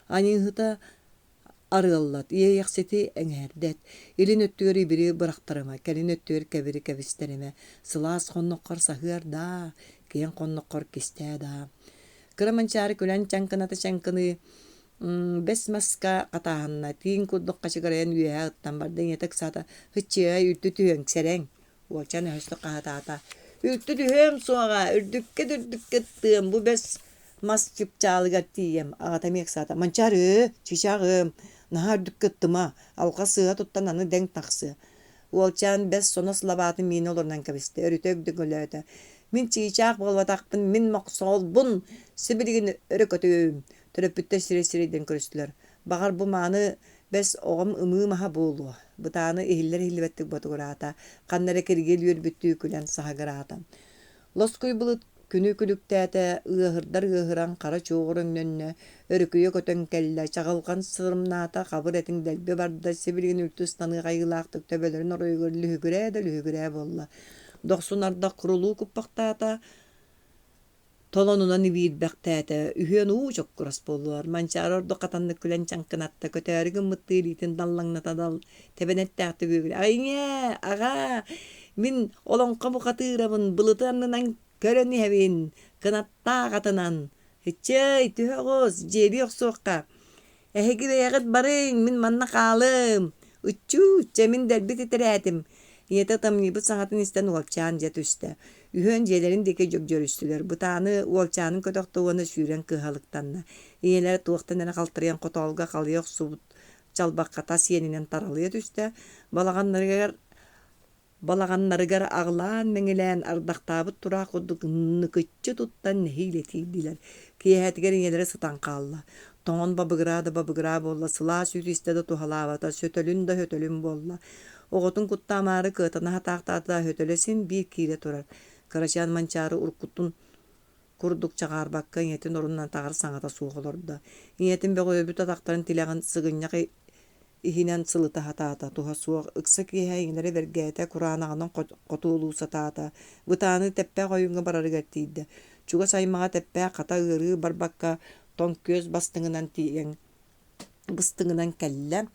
аньыыһыта арыаллат, иэйэхсити эҥээрдэт, илин өттүгэр ибири бырахтарыма, кэлин өттүгэр кэбири кэбистэримэ, сылаас хонноххор саһыар даа, киэҥ хонноххор кистээ даа. Кыра Манчаары күлэн чаҥкыната чаҥкыныы, Бэс маска хатааһынна, тииҥ курдук хачыгырайан үөһэ ыттан барда, ийэтэ ыксаата: «Һыччыай, үлтү түһүөҥ, сэрэҥ!» Уолчаан өһөстүк хаһытаата: «Үлтү түһүөм суоҕа, үрдүккэ да үрдүккэ ыттыам, бу бэс мас чыпчаалыгар тиийэм». Аҕата эмиэ ыксаата: «Манчаары, чыычааҕым, наһаа үрдүккэ ыттыма, алҕас сыыһа туттан аны дэҥ тахсыа». Уолчаан бэс сонос лабаатын миинэ олорунан кэбистэ, өрүтэ өгдөҥөлөөтө: «Мин чыычаах буолбатахпын, мин мохсоҕолбун, сибилигин өрө көтүөм». Төрөппүттэр сирэй-сирэйдэрин көрүстүлэр: «Баҕар, бу мааны бэс оҕом ымыы маһа буолуо». Бытааны иһиллэр-иһиллибэттик ботугураата, ханна эрэ киргиэл үөрбүттүү күлэн саһыгыраата. Лоскуй былыт күнү күлүктээтэ, ыаһырдар ыаһыран хара чуоҕур өҥнөннө, өрүкүйэ көтөн кэллэ, чаҕылҕан сырымнаата, хабыр этиҥ дэлби барда, сибилигин үлтү ыстаныах айыылаахтык төбөлөрүн оройугар лүһүгүрээ да лүһүгүрээ буолла. Дохсун ардах курулуу куппахтаата, Толонунан ибиирбэхтээтэ, үһүөн уу чоккурас буоллулар, Манчаары ордук хатаннык күлэн чаҥкынатта, көтөөрү гыммыттыы илиитин даллаҥната дал, тэбэнэттээхтик үөгүлэ, «Айыҥээ, аҕаа, мин олоҥхо бухатыырабын, былыты аннынан көрөн иһэбин, кынаттаах атынан, һыччыай, түһэ оҕус, дьиэлии охсуохха, Эһиги бэйэҕит барыҥ, мин манна хаалым. Ыччуу, чэ мин дэлби титирээтим. Ийэтэ ытамньыйбыт саҥатын истэн уолчаан дьэ түстэ. Үһүөн дьиэлэрин диэки дьөгдьөрүстүлэр. Бытааны уолчаанын көтөхтө уонна сүүрэн кыаһалыктанна. Ийэлэрэ туохтан эрэ халтарыйан хотоолго халыйа охсубут чалбахха тас иэнинэн таралыйа түстэ. Балаҕаннарыгар Балаҕаннарыгар аҕылаан-мэҥилээн ардахтаабыт тураах курдук ныкыччы туттан нэһиилэ тиийдилэр. Киэһэтигэр ийэлэрэ сытан хаалла. Тоҥон бабыгыраа да бабыгыраа буолла, сылаас үүт истэ да туһалаабата, сөтөлүн да сөтөлүн буолла. Оҕотун куттаамаары кыатана сатаахтаата да сөтөлө син биир киирэ турар. Кырачаан Манчаары уруккутун курдук чаҕаарбакка ийэтин орунан атаҕар саҥата суох олордо. Ийэтин бөҕүөбүт атахтарын тилэҕин сыгынньах иһинэн сылыта сатаата, туһа суох, ыкса киэһэ иҥнэри бэргээтэ, кураанаҕынан хотуолуу сатаата, бытааны Тэппээх ойууҥҥа барарыгар тиийдэ. Чугас аймаҕа Тэппээх хата ыарыы барбакка, тоҥ күөс бастыҥынан тиийэн быстыҥынан кэллэ.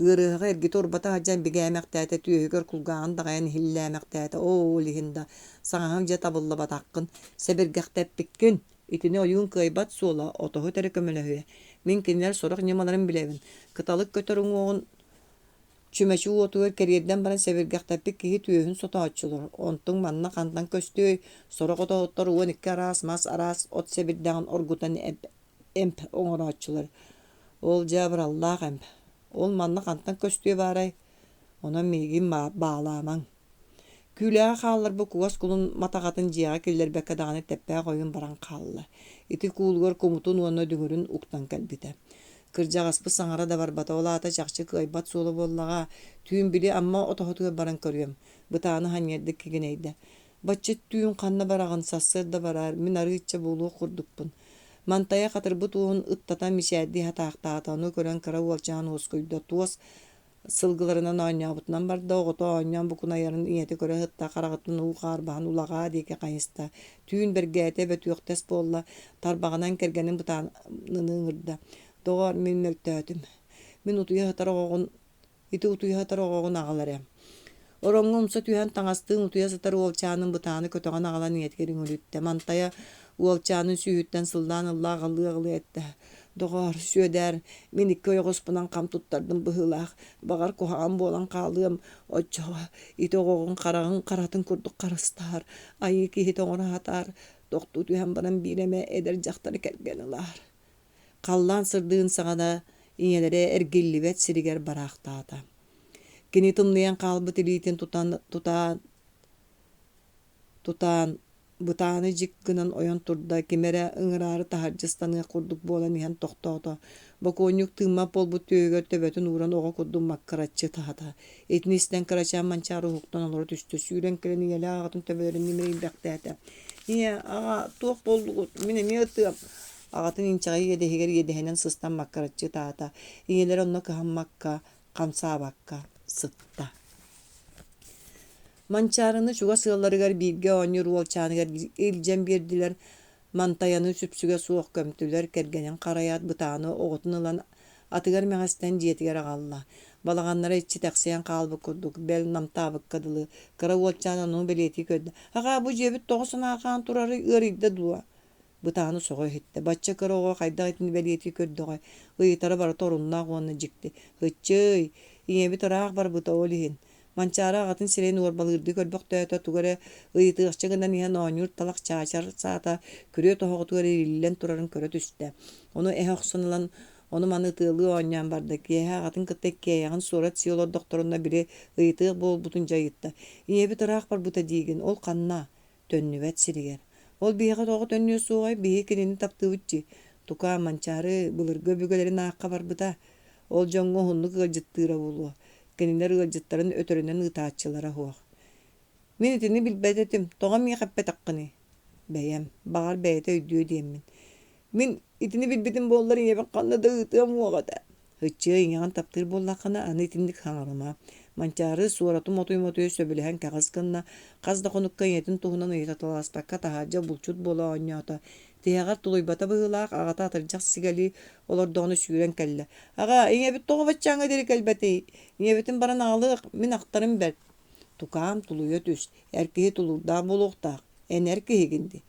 Ыарыһаҕы эргитэ-урбата сылдьан бигээмэхтээтэ, түөһүгэр кулгааҕын даҕайан иһиллээмэхтээтэ, оо, ол иһин да, саҥаһыҥ дьэ табыллыбатаххын, сэбиргэхтэппиккин Итини ойуун кыайбат суола, отоһут эрэ көмөлөһүө. Мин кинилэр сорох ньымаларын билэбин. Кыталык көтөр уҥуоҕун чүмэчи уотугар кэриэрдэн баран сэбиргэхтэппит киһи түөһүн сотооччулар. Онтуҥ манна хантан көстүөй? Сорох отоһуттар 12 араас мас араас от сэбирдэҕин оргутан эмп оҥорооччулар. Ол дьэ абыраллаах эмп. Ол манна хантан көстүө баарай? Онон миигин баалаамаҥ. Күүлэҕэ хаалларбыт кугас кулун матаҕатын дьиэҕэ киллэрбэккэ даҕаны тэппээх ойуун баран хаалла. Ити куулугар кумутун уонна дүҥүрүн уктан кэлбитэ. Кырдьаҕаспыт саҥара да барбата, ол аата чахчы кыайбат суола буоллаҕа, түүн били Амма отоһутугар баран көрүөм, бытааны ханньардык кигинэйдэ. Бачча түүн ханна бараҕын, сарсыарда бараар, мин арыычча буолуох курдукпун. Мантайа хатырбыт уоһун ыттатан мичээрдии сатаахтаата, ону көрөн кыра уолчаан уоскуйда, туос Сылгыларынан оонньообутунан барда, оҕото оонньоон букунайарын ийэтэ көрө сытта, хараҕыттан уу хаарбаһан улаҕаа диэки хайыста. Түүн бэргээтэ, бөтүөхтэс буолла, тарбаҕынан кэргэнин бытааныны ыҥырда: «Доҕоор, мин мөлтөөтүм. Мин утуйа сытар оҕоҕун ити утуйа сытар оҕоҕун аҕал эрэ». Ороҥҥо умса түһэн таҥастыын утуйа сытар уолчаанын бытааны көтөҕөн аҕалан ийэтигэр үҥүлүттэ. Мантайа уолчаанын сүүһүттэн сыллаан ылла аҕалыы-аҕалыы эттэ: Доҕоор, Сүөдээр, мин икки ойоҕоспунан хам туттардым быһыылаах, баҕар куһаҕан буолан хаалыам, оччоҕо ити оҕоҕун хараҕын харатын курдук харыстаар, айыы киһитэ оҥоро сатаар, тохтуу түһэн баран биир эмэ эдэр дьахтары кэргэн ылаар. Халлаан сырдыын саҕана ийэлэрэ эргиллибэт сиригэр бараахтаата. Кини тымныйан хаалбыт илиитин тутан тутаан тутаан, бытааны дьик гынан ойон турда, ким эрэ ыҥыраары таһырдьа ыстаныах курдук буолан иһэн тохтоото. Бокуонньук тыыммат буолбут түөһүгэр төбөтүн ууран оҕо курдук маккыраччы ытаата. Итини истэн кырачаан Манчаары уһуктан олоро түстэ, сүүрэн кэлэн ийэлээх аҕатын төбөлөрүн имэрийбэхтээтэ. «Ийэ, аҕа, туох буоллугут? Мин эмиэ ытыам!» Аҕатын инчэҕэй иэдэһигэр иэдэһинэн сыстан маккыраччы ытаата. Ийэлэрэ онно кыһаммакка, хамсаабакка сытта. Манчаарыны чугас ыалларыгар бииргэ оонньуур уолчааныгар илдьэн биэрдилэр, Мантайаны сүпсүгэ суох көмтүлэр, кэргэнин харайаат бытааны оҕотун ылан атыгар мэҥэстэн дьиэтигэр аҕалла. Балаҕаннара иччитэхсийэн хаалбыт курдук, бэл намтаабыкка дылы, кыра уолчаан ону бэлиэтии көрдө: «Аҕаа, бу дьиэбит тоҕо санаарҕаан турарый, ыарыйда дуо?» Бытааны сөҕө иһиттэ: бачча кыра оҕо хайдах итини бэлиэтии көрдөҕөй, ыйытара барыта оруннаах уонна дьикти. «Һыччыый, ийэбит ыраах барбыта ол иһин» Манчаары аҕатын сирэйин уорбалыырдыы көрбөхтөөтө, тугу эрэ ыйытыахча гынан иһэн оонньуур талах чаачар саата күрүө тоһоҕотугар иилиллэн турарын көрө түстэ. Ону эһэ охсон ылан ону-маны ытыалыы оонньоон барда. Киэһэ аҕатын кытта иккиэйэҕин суорат сии олордохторуна били ыйытыах буолбутун дьэ ыйытта: «Ийэбит ыраах барбыта диигин, ол ханна?» Төннүбэт сиригэр. Ол биһиэхэ тоҕо төннүө суоҕай, биһиги кинини таптыыбыт дии. Тукаа, Манчаары былыргы өбүгэлэрин аахха барбыта. Ол дьоҥҥо уһуннук ыалдьыттыыра буолуо. Кинилэр ыалдьыттарын өтөрүнэн ыытааччылара суох. Мин итини билбэт этим, тоҕо миэхэ эппэтэххиний? Бэйэм, баҕар бэйэтэ өйдүө диэммин. Мин итини билбитим буоллар ийэбин ханна да ыытыам уоҕа этэ. Ыччыа ийэҕин таптыыр буоллаххына, аны итинник саҥарыма. Манчаары суоратын мотуй-мотуйа сөбүлэһэн кэҕис гынна, хас да хонукка ийэтин туһунан ыйыталаспакка таһырдьа булчут буола оонньоото. Тиһэҕэр тулуйбата быһыылаах, аҕата атырдьах сигэлии олордоҕуна сүүрэн кэллэ. «Аҕаа, ийэбит тоҕо баччааҥҥа диэри кэлбэтий? Ийэбитин баран аҕалыах, мин ахтарым бэрт». «Тукаам, тулуйа түс, эр киһи тулуурдаах буолуохтаах, эн эр киһигин дии»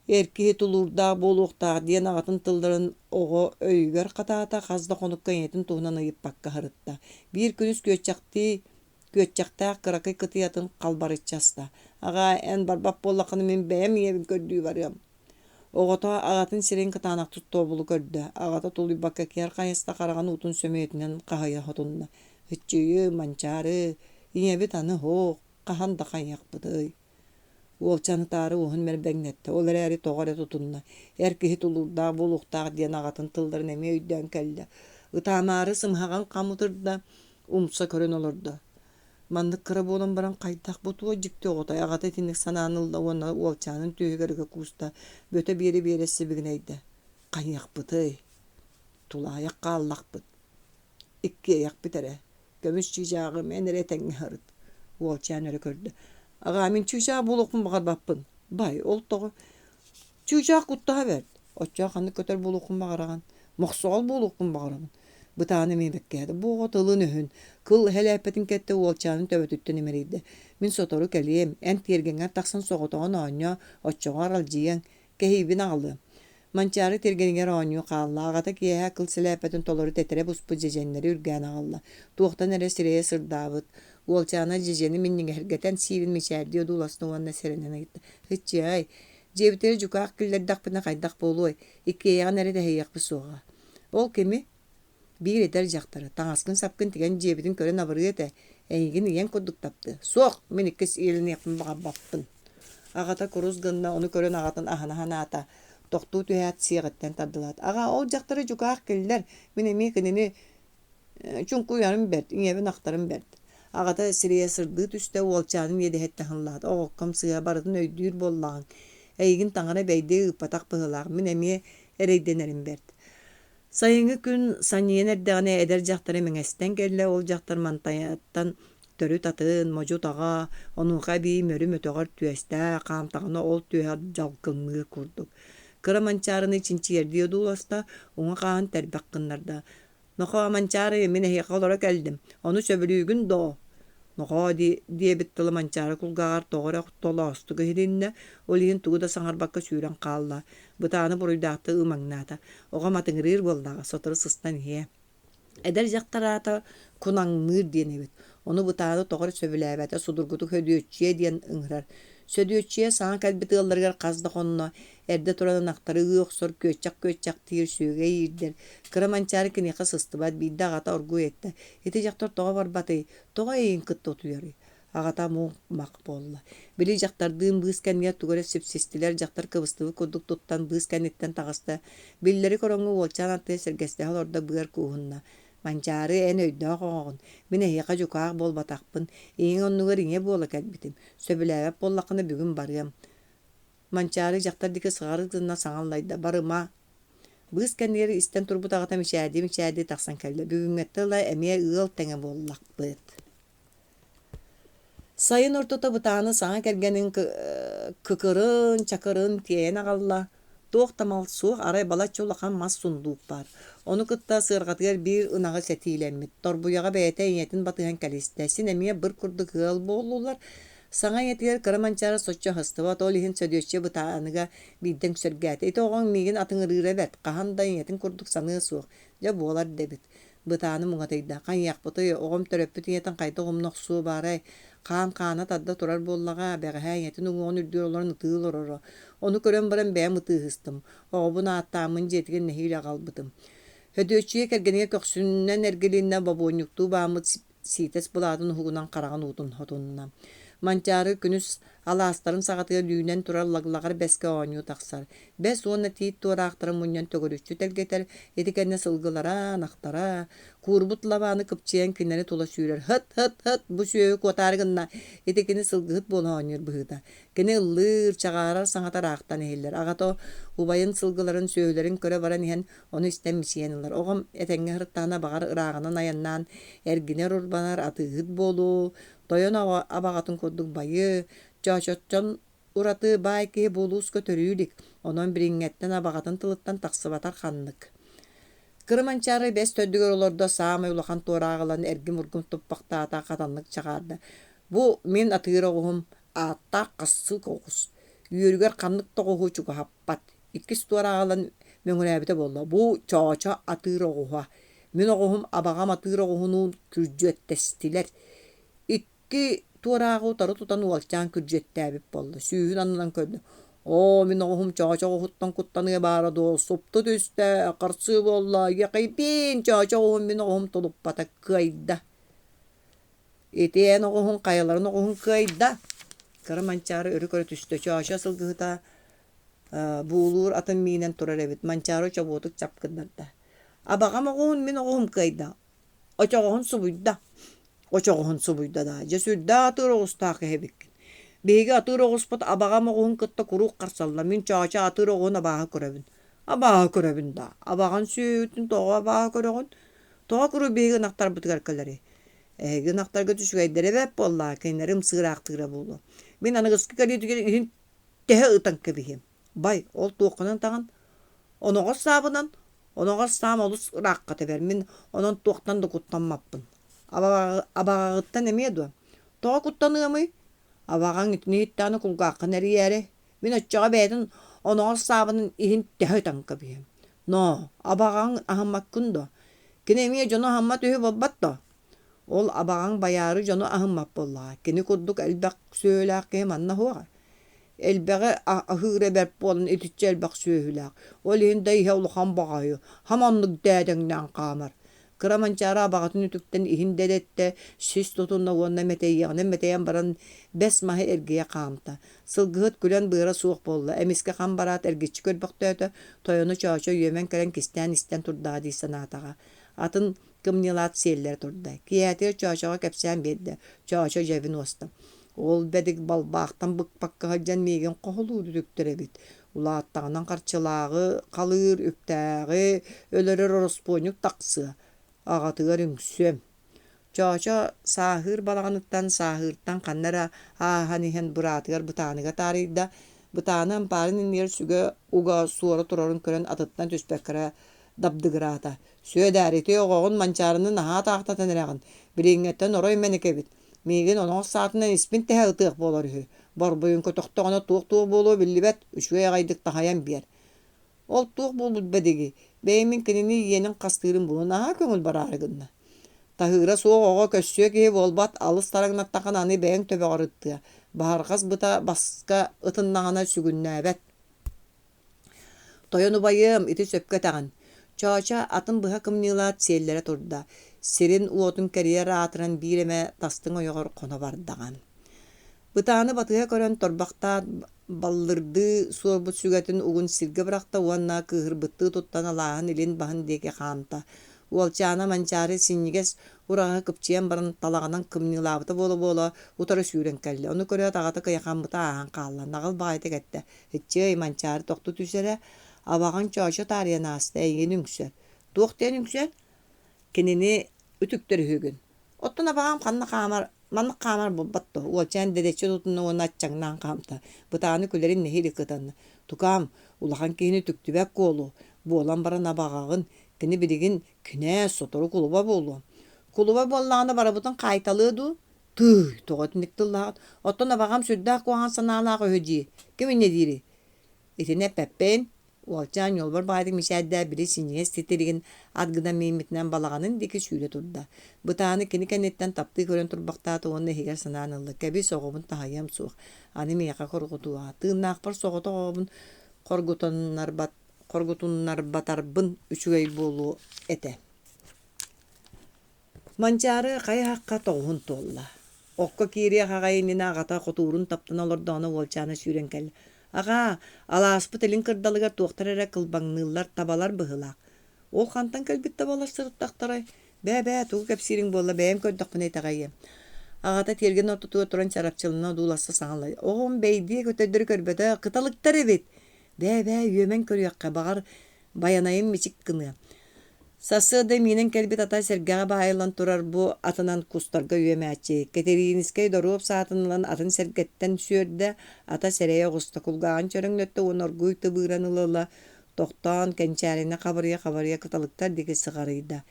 Эр киһи тулуурдаах буолуохтаах диэн аҕатын тылларын оҕо өйүгэр хатаата, хас да хонукка ийэтин туһунан ыйыппакка сырытта. Биир күнүс күөччэхтии күөччэхтээх кыракый кытыйатын халбарыччы аста: «Аҕаа, эн барбат буоллаххына мин бэйэм ийэбин көрдүү барыам». Оҕото аҕатын сирэйин кытаанахтык тобулу көрдө, аҕата тулуйбакка киэр хайыста хараҕын уутун сөмүйэтинэн хаһыйа сотунна: «Ыччыйы, Манчаары, ийэбит аны һуох, хаһан да хайыахпытый» Уолчаан ытаары уоһун мэрбэҥнэттэ, ол эрээри тоҕо эрэ тутунна, эр киһи тулуурдаах буолуохтаах диэн аҕатын тылларын эмиэ өйдөөн кэллэ. Ытаамаары сымыһаҕын хам ытырда, умса көрөн олордо. Маннык кыра буолан баран хайдах бу туох дьикти оҕотой аҕата итинник санаан ылла уонна уолчаанын түөһүгэр ыга кууста, бөтө биэрэ-биэрэ сибигинэйдэ: «Хайыахпытый? Тулаайах хааллахпыт. Иккиэйэхпит эрэ Көмүс чыычааҕым эн эрэ этэҥҥэ сырыт. Уолчаан өрө көрдө. Аҕаа, мин чыычаах буолуохпун баҕарбаппын. Бай, ол тоҕо? Чыычаах куттаһа бэрт. Оччоҕо ханнык көтөр буолуоххун баҕараҕын? Мохсоҕол буолуохпун баҕарабын. Бытаан эмиэ бэккээтэ. Бу оҕо тылын-өһүн, кыл эһэлээппэтин кэттэ уолчаанын төбөтүттэн имэрийдэ. Мин сотору кэлиэм, эн тиэргэҥҥэр тахсан соҕотоҕун оонньоо, оччоҕо аралдьыйыаҥ. Кэһиибин аҕалыам. Манчаары тиэргэнигэр оонньуу хаалла, аҕата киэһэ кыл сэлээппэтин толору тэтэрэ буспут дьэдьэннэри үргээн аҕалла. Туохтан эрэ сирэйэ сырдаабыт. Уолчаана дьэдьэни минньигэһиргэтэн сиирин мичээрдии одууласта уонна сэрэнэн ыйытта: «Һыччыай, дьиэбитигэр дьукаах киллэрдэхпинэ хайдах буолуой? Иккиэйэҕин эрэ тэһийиэхпит суоҕа». «Ол кими?» Биир эдэр дьахтары, таҥаскын-сапкын тигэн дьиэбитин көрөн абырыа этэ, эйигин ийэҥ курдук таптыа. Суох, мин иккис ийэлэниэхпин баҕарбаппын. Аҕата курус гынна, ону көрөн аҕатын аһына санаата, тохтуу түһээт сиэҕиттэн тардылаат. Аҕа, ол дьахтары дьукаах киллэр, мин эмиэ кинини чуҥкуйарым бэрт, ийэбин ахтарым бэрт. Аҕата сирэйэ сырдыы түстэ, уолчаанын иэдэһиттэн ыллаата. Оҕокком сыыһа барытын өйдүүр буоллаҕыҥ. Эйигин таҥара бэйдиэ ыыппатах быһыылаах, мин эмиэ эрэйдэнэрим бэрт. Сайыҥҥы күн санньыйан эрдэҕинэ эдэр дьахтара мэҥэстэн кэллэ, ол дьахтар мантайаттан төрүт атын, модьу-таҕа, онуоха эбии мөрү мөтөҕөр түөстээх, хаамтаҕына ол түөһэ дьалкыҥныыр курдук. Кыра Манчаарыны чинчийэрдии одууласта, уҥа хааһын тэрбэх гыннарда. «Нохоо, Манчаары, мин эһиэхэ олоро кэллим, ону сөбүлүүгүн доо?» Нохоо диэбит тыла Манчаары кулгааҕар тоҕо эрэ толоостук иһилиннэ, ол иһин тугу да саҥарбакка сүүрэн хаалла, бытааны буруйдаахтык ымаҥнаата. Оҕом атыҥырыыр буоллаҕа, сотору сыстан иһиэ. Эдэр дьахтар аата Кунаҥныыр диэн эбит. Ону бытааны тоҕо эрэ сөбүлээбэтэ, судургутук Сөдүөччүйэ диэн ыҥырар. Сөдүөччүйэ саҥа кэлбит ыалларыгар хас да хонно, эрдэ туран ынахтары ыы охсор, күөччэх-күөччэхтиир, сүөгэй иирдэр. Кыра Манчаары киниэхэ сыстыбат, биирдэ аҕата оргууй эттэ: «Ити дьахтар тоҕо барбатый, тоҕо эйигин кытта утуйарый?» Аҕата муҥ-мах буолла. Били дьахтардыын быыс кэннигэр тугу эрэ сипсистилэр, дьахтар кыбыстыбыт курдук туттан быыс кэнниттэн таҕыста. Биллэри ороҥҥо уолчаан аттыгар сэргэстэһэ олордо быар кууһунна. «Манчаары, эн өйдөөх оҕоҕун, мин эһиэхэ дьукаах буолбатахпын, ийэҥ оннугар ийэ буола кэлбитим, сөбүлээбэт буоллаххына бүгүн барыам». Манчаары дьахтар диэки сыҕарыс гына саҥа аллайда: «Барыма!» Быыс кэннигэр истэн турбут аҕата мичээрдии-мичээрдии тахсан кэллэ. Бүгүҥҥэттэн ыла эмиэ ыал тэҥэ буоллахпыт. Сайын ортото бытааны саҥа кэргэнин кыкырын-чакырын тиэйэн аҕалла. Туох да мал суох, арай балачча улахан мас сундуук баар. Ону кытта сыарҕатыгар биир ынаҕы сэтиилэммит. Торбуйаҕа бэйэтэ ийэтин батыһан кэлистэ. Син эмиэ быр курдук ыал буоллулар. Саҥа ийэтигэр кыра Манчаары соччо аһыстыбат, ол иһин Сөдүөччүйэ бытааныга биирдэ үҥсэргээтэ: «Ити оҕоҥ миигин атыҥырыыра бэрт, хаһан да ийэтин курдук саныа суох, дьэ буолар да эбит. Бытааны муҥатыйда: «Хайыахпытый, оҕом төрөппүт ийэтин хайдах умна охсуо баарай, хаан хаана тарда турар буоллаҕа, бэҕэһээ ийэтин уҥуоҕун үрдүгэр олорон ытыы олороро. Ону көрөн баран бэйэм ытыыһыстым, оҕобун ааттааммын дьиэтигэр нэһиилэ аҕалбытым». Һөдүөччүйэ кэргэнигэр көхсүнэн эргилиннэ, бобуонньуктуу бааммыт сиитэс былаатын уһугунан хараҕын уутун хотунна. Манчаары күнүс алаастарын саҕатыгар үүнэн турар лаглаҕар бэскэ оонньуу тахсар. Бэс уонна тиит туораахтарын мунньан төгүрүччү тэлгэтэр, ити кэннэ сылгылара, ынахтара, куурбут лабааны кыпчыйан кинилэри тула сүүрэр. Һыт-һыт-һыт, бу сүөһү куотаары гынна. Ити кини сылгыһыт буола оонньуур быһыыта. Кини ыллыыр, чаҕаарар саҥата ыраахтан иһиллэр. Аҕата убайын сылгыларын, сүөһүлэрин көрө баран иһэн, ону истэн мичийэн ылар. Оҕом этэҥҥэ сырыттаҕына, баҕар, ырааҕынан айаннаан эргинэр-урбанар, атыыһыт буолуо, тойон абаҕатын курдук байыа, Чоочоттон ураты баай киһи бу улууска төрүү илик, онон билиҥҥэттэн абаҕатын тылыттан тахсыбатар ханнык. Кыра Манчаары бэс төрдүгэр олордо, саамай улахан туораах ылан эргим-ургум туппахтаата, хатаннык чаҕаарда: «Бу мин атыыр оҕуһум, ааттаах хассыык оҕус, үөрүгэр ханнык да оҕуһу чугаһаппат». Иккис туораах ылан мөҥүрээбитэ буолла: «Бу Чоочо атыыр оҕуһа, мин оҕуһум абаҕам атыыр оҕуһунуун күрдьүөттэстилэр. Икки туорааҕы утары тутан уолчаан күрдьүөттээбит буолла, сүүһүн аннынан көрдө: «Оо, мин оҕуһум Чоочо оҕуһуттан куттаныа баара дуо, супту түстэ, харсыы буолла, иэхэйбиин, Чоочо оҕуһум мин оҕуһум тулуппата, кыайда». Ити эн оҕуһуҥ хайаларын оҕуһун кыайда? Кыра Манчаары өрө көрө түстэ, Чоочо сылгыһыта буулуур атын миинэн турар эбит, Манчаары чобуотук чап гыннарда. Абаҕам оҕуһун мин оҕуһум кыайда, очоҕоһун субуйда. Очоҕоһун субуйда даа, дьэ сүрдээх атыыр оҕустаах киһи эбиккин. Биһиги атыыр оҕуспут абаҕам оҕуһун кытта куруук харсаллар, мин Чоочо атыыр оҕуһун абааһы көрөбүн. Абааһы көрөбүн даа, абаҕан сүөһүтүн тоҕо абааһы көрөҕүн? Тоҕо куруук биһиги ынахтарбытыгар кэлэрий? Эһиги ынахтаргыт үчүгэйдэрэ бэрт буоллаҕа, кинилэри ымсыыраахтыыра буолуо. Мин аныгыскы кэлиитигэр иһин тэһэ ытан кэбиһиэм. Бай, ол туоххунан ытаҕын? Оноҕос саабынан? Оноҕос саам олус ыраахха тэбэр, мин онон туохтан да куттаммаппын. Абаҕаҕыттан эмиэ дуо? Тоҕо куттаныамый? Абаҕаҥ итини иһиттэҕинэ кулгааххын эрийээри. Мин оччоҕо бэйэтин оноҕос саабынан иһин тэһэ ытан кэбиһиэм. Ноо, абаҕаҥ аһыммаккын дуо? Кини эмиэ дьону аһыммат үһү буолбат дуо? Ол абаҕаҥ байаары дьону аһыммат буоллаҕа. Кини курдук элбэх сүөһүлээх киһи манна суоҕа. Элбэҕи аһыыра бэрт буолан итиччэ элбэх сүөһүлээх, ол иһин да иһэ улахан баҕайы, хам оннук дээдэҥнээн хаамар. Кыра Манчаары абаҕатын үтүктэн иһин дэлэттэ, сис тутунна уонна мэтэйиэҕинэн мэтэйэн баран бэс маһы эргийэ хаамта. Сылгыһыт күлэн быара суох буолла, эмискэ хам бараат эргиччи көрбөхтөөтө, тойону Чоочо үөмэн кэлэн кистээн истэн турдаҕа дии санаатаҕа. Атын кымньыылаат сиэллэрэ турда. Киэһэтигэр Чоочоҕо кэпсээн биэрдэ. Чоочо дьэбин уоста. Ол бэдик балбаахтан быкпакка сылдьан миигин хоһулуур үтүктэр эбит. Улааттаҕынан харчылааҕы халыыр, үптээҕи өлөрөр ороспуонньук тахсыа. Аҕатыгар үҥсүөм. Чоочо сааһыыр балаҕаныттан сааһыыртан ханна эрэ ааһан иһэн быраатыгар Бытааныга таарыйда. Бытааны ампаарын иннигэр сүгэ уга суора турарын көрөн атыттан түспэккэ эрэ дабдыгыраата. Сүөдээр, ити оҕоҕун Манчаарыны наһаа атаахтатан эрэҕин. Билиҥҥэттэн орой мэник эбит. Миигин оноҕос саатынан испин тэһэ ытыах буолар үһү. Борбуйун көтөхтөҕүнэ туох-туох буолуо биллибэт, үчүгэй аҕайдык таһайан биэр. Ол туох буолбут бэдиги, бэйэм мин кинини иэнин хастыырын булан наһаа көҥүл бараары гынна. Таһыыра суох оҕо көссүө киһи буолбат, алыс тараҥнаттаххына аны бэйэҥ төбөҕөр ыттыа, баһырҕас быта баска ытыннаҕына сүгүннээбэт. Тойон убайыам, ити сөпкө этэҕин. Чоочо атын быһа кымньыылаат сиэллэрэ турда, сирин-уотун кэрийэр аатыран биир эмэ тастыҥ ойоҕор хоно бардаҕа. Бытааны батыһа көрөн торбохтоот баллырдыы суорбут сүгэтин угун сиргэ бырахта уонна кыыһырбыттыы туттан алааһын илин баһын диэки хаамта. Уолчаана Манчаары синньигэс ураҕаһы кыпчыйан баран талаҕынан кымньыылаабыта буола-буола утары сүүрэн кэллэ. Ону көрөөт аҕата кыйахаммыта ааһан хаалла, наҕыл баҕайытык эттэ: «Иччиэй, Манчаары тохтуу түс эрэ, абаҕаҥ Чоочо таарыйан ааста, эйигин үҥсэр». «Туох диэн үҥсэр?» «Кинини үтүктэр үһүгүн. Оттон абаҕам ханна хаамар, маннык хаамар буолбат дуо?» Уолчаан дэдэччи тутунна уонна аччаҥнаан хаамта. Бытааны күлэрин нэһиилэ кытанна. «Тукаам, улахан киһини үтүктүбэт куолу, буолан баран абаҕаҕын, кини билигин кинээс, сотору кулуба буолуо. Кулуба буоллаҕына барыбытын хаайталыа дуу? Тыый, тоҕо итинник тыллааҕыт? Оттон абаҕам сүрдээх куһаҕан санаалаах үһү дии. Ким инньэ диирий? Итини эппэппин. Уолчаан ньуолбар баҕайытык мичээрдээн били синньигэс титиригин ат гына мииммитинэн балаҕанын диэки сүүрэ турда. Бытааны кини кэнниттэн таптыы көрөн турбахтаата уонна иһигэр санаан ылла: «Кэбис, оҕобун таһыйыам суох, аны миэхэ хоргутуоҕа. Тыыннаахпар соҕотох оҕобун хоргутуннарбат хоргутуннарбатарбын үчүгэй буолуо этэ». Манчаары хайа-хахха тоҕуһун туолла. Окко киириэх аҕай иннинэ аҕата хотуурун таптана олордоҕуна уолчаана сүүрэн кэллэ. «Аҕаа, алааспыт илин кырдалыгар туохтар эрэ кылбаҥныыллар, табалар быһыылаах. Ол хантан кэлбит табалар сырыттахтарай? Бээ-бээ, тугу кэпсиириҥ буолла, бэйэм көрдөхпүнэ итэҕэйиэм». Аҕата тиэргэн ортотугар туран чарапчылана одууласта саҥалай. «Оҕом бэйдиэ көтөрдөрү көрбөтө, кыталыктар эбит! Бээ-бээ, үөмэн көрүөххэ, баҕар, Байанайым мичик гыныа. Сарсыарда миинэн кэлбит ата сэргэҕэ баайыллан турар бу атынан кустарга үөмээччи. Кэтириинискэй доруоп саатын ылан атын сэргэттэн сүөрдэ, ата сэрэйэ оҕуста, кулгааҕын чөрөҥнөттө уонна оргууй тыбыыран ыла-ыла тохтоон, кэнчээрини хабырыйа-хабырыйа кыталыктар диэки сыҕарыйда.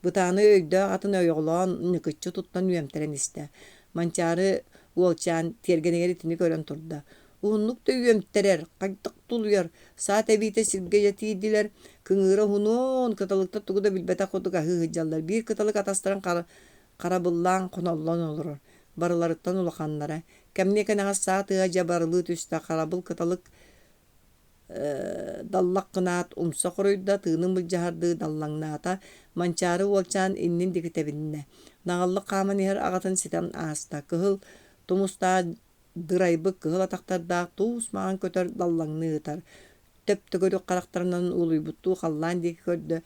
Бытааны өйдөөх атын ойоҕолоон ньыкыччы туттан үөмтэрэн истэ. Манчаары уолчаан тиэргэнигэр итини көрөн турда. Уһуннук да үөмтэрэр, хайдах тулуйар, саа тэбиитэ сиргэ дьэ тиийдилэр, кыҥыыра уһунуон, кыталыктар тугу да билбэтэх курдук аһыы сылдьаллар. Биир кыталык атастарын харабыллаан хоноллон олорор, барыларыттан улаханнара. Кэмниэ кэнэҕэс саа тыаһа дьэ барылыы түстэ, харабыл кыталык даллах гынаат умса хоруйда, тыынын былдьаһардыы даллаҥнаата, Манчаары уолчаан иннин диэки тэбиннэ. Наҕыллык хааман иһэр аҕатын ситэн ааста, кыһыл тумустаах Дырайбыт кыһыл атахтардаах туус маҥан көтөр даллаҥныы ытар, төп-төгүрүк харахтарынан улуйбуттуу халлаан диэки көрдө,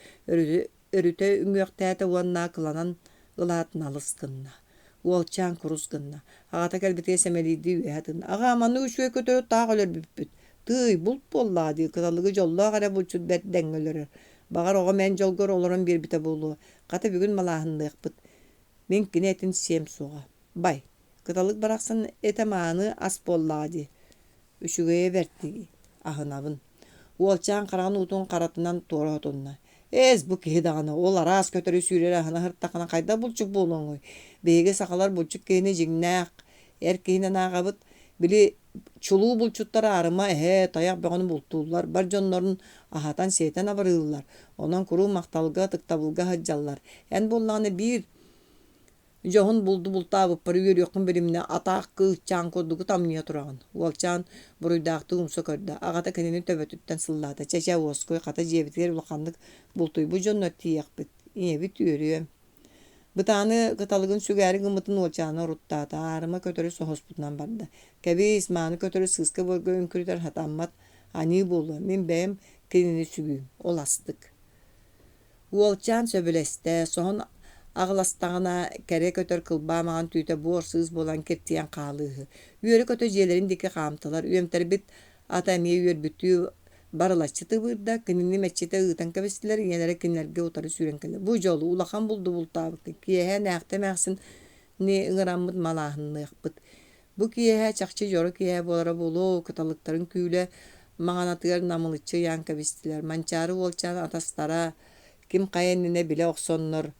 өрүтэ үҥүөхтээтэ уонна кыланан ылаат налыс гынна. Уолчаан курус гынна. Аҕата кэлбитигэр сэмэлиирдии үөһэ тыынна. «Аҕаа, маннык үчүгэй көтөрү таах өлөрбүппүт. Тыый, булт буоллаҕа дии, кыталыгы дьоллоох эрэ булчут бэрт дэҥҥэ өлөрөр. Баҕар, оҕом эн дьолгор олорон биэрбитэ буолуо. Хата бүгүн малааһынныахпыт. Мин кини этин сиэм суоҕа. Бай, кыталык барахсан этэ мааны ас буоллаҕа дии, үчүгэйэ бэрт дии, аһынабын. Уолчаан хараҕын уутун харатынан туора отунна. Эс, бу киһи даҕаны, ол араас көтөрү сүүрэр аһына сыртаххына хайдах булчут буолуоҥуй? Биһиги сахалар булчут киһини дьиҥнээх эр киһинэн ааҕабыт. Били чулуу булчуттар аарыма эһэ, тайах бөҕөнү бултууллар, бар дьоннорун аһатан-сиэтэн абырыыллар. Онон куруук махталга, ытыктабылга сылдьаллар. Эн буоллаҕына биир Дьоһун булду бултаабыппар үөрүөххүн билимнэ, атаах кыысчаан курдугу тамньыйа тураҕын. Уолчаан буруйдаахтыы умса көрдө, аҕата кинини төбөтүттэн сыллаата: «Чэ-чэ, уоскуй, хата дьиэбитигэр улаханнык бултуйбут дьоннор тиийиэхпит, ийэбит үөрүө». Бытааны кыталыгын сүгээри гыммытын уолчаана уруттаата, аарыма көтөрү соһуспутунан барда. «Кэбиис, мааны көтөрү сыыска-буорга үҥкүрүтэр сатаммат, аньыы буолуо, мин бэйэм кинини сүгүүм, ол астык». Уолчаан сөбүлэстэ, соһон аҕыластаҕына, кэрэ көтөр кылбаа маҥан түүтэ буор-сыыс буолан киртийэн хаалыыһы. Үөрэ-көтө дьиэлэрин диэки хаамтылар, үөмтэрбит ата эмиэ үөрбүттүү барылаччы тыбыырда, кинини мэччитэ ыытан кэбистилэр, ийэлэрэ кинилэргэ утары сүүрэн кэллэ. Бу дьолу, улахан булду бултаабыккын, киэһэ Нээхтэ эмээхсини ыҥыраммыт малааһынныахпыт. Бу киэһэ чахчы дьоро киэһэ буолара буолуо, кыталыктарын күүлэ маҥанатыгар намылыччы ыйаан кэбистилэр. Манчаары уолчаан атастара ким хайа иннинэ билэ охсоннор,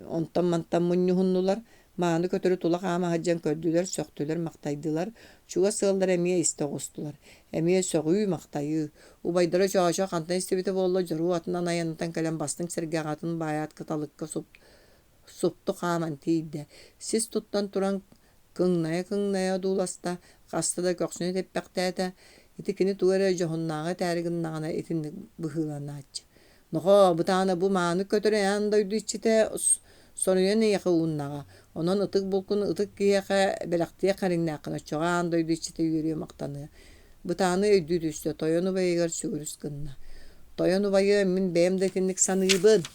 онтон-мантан мунньуһуннулар, мааны көтөрү тула хаама сылдьан көрдүлэр, сөхтүлэр-махтайдылар, чугас ыаллар эмиэ истэ оҕустулар. Эмиэ сөҕүү-махтайыы. Убайдара Чоочо хантан истибитэ буолла, дьоруо атынан айаннатан кэлэн бастыҥ сэргэ аҕатын баайаат кыталыкка супту хааман тиийдэ, сис туттан туран кыҥнайа-кыҥнайа одууласта, хаста да көхсүнү тэппэхтээтэ, ити кини тугу эрэ дьоһуннааҕы этээри гыннаҕына итинник быһыыланааччы. Нохоо, бытаана бу мааны көтөрү аан дойду иччитэ соруйан эйиэхэ ууннаҕа, онон ытык булкун ытык киһиэхэ бэлэхтиэх кэриҥнээххин, оччоҕо аан дойду иччитэ үөрүө махтаныа. Бытааны өйдүү түстэ, тойон убайыгар сүгүрүс гынна. Тойон убайыам, мин бэйэм да итинник саныыбын.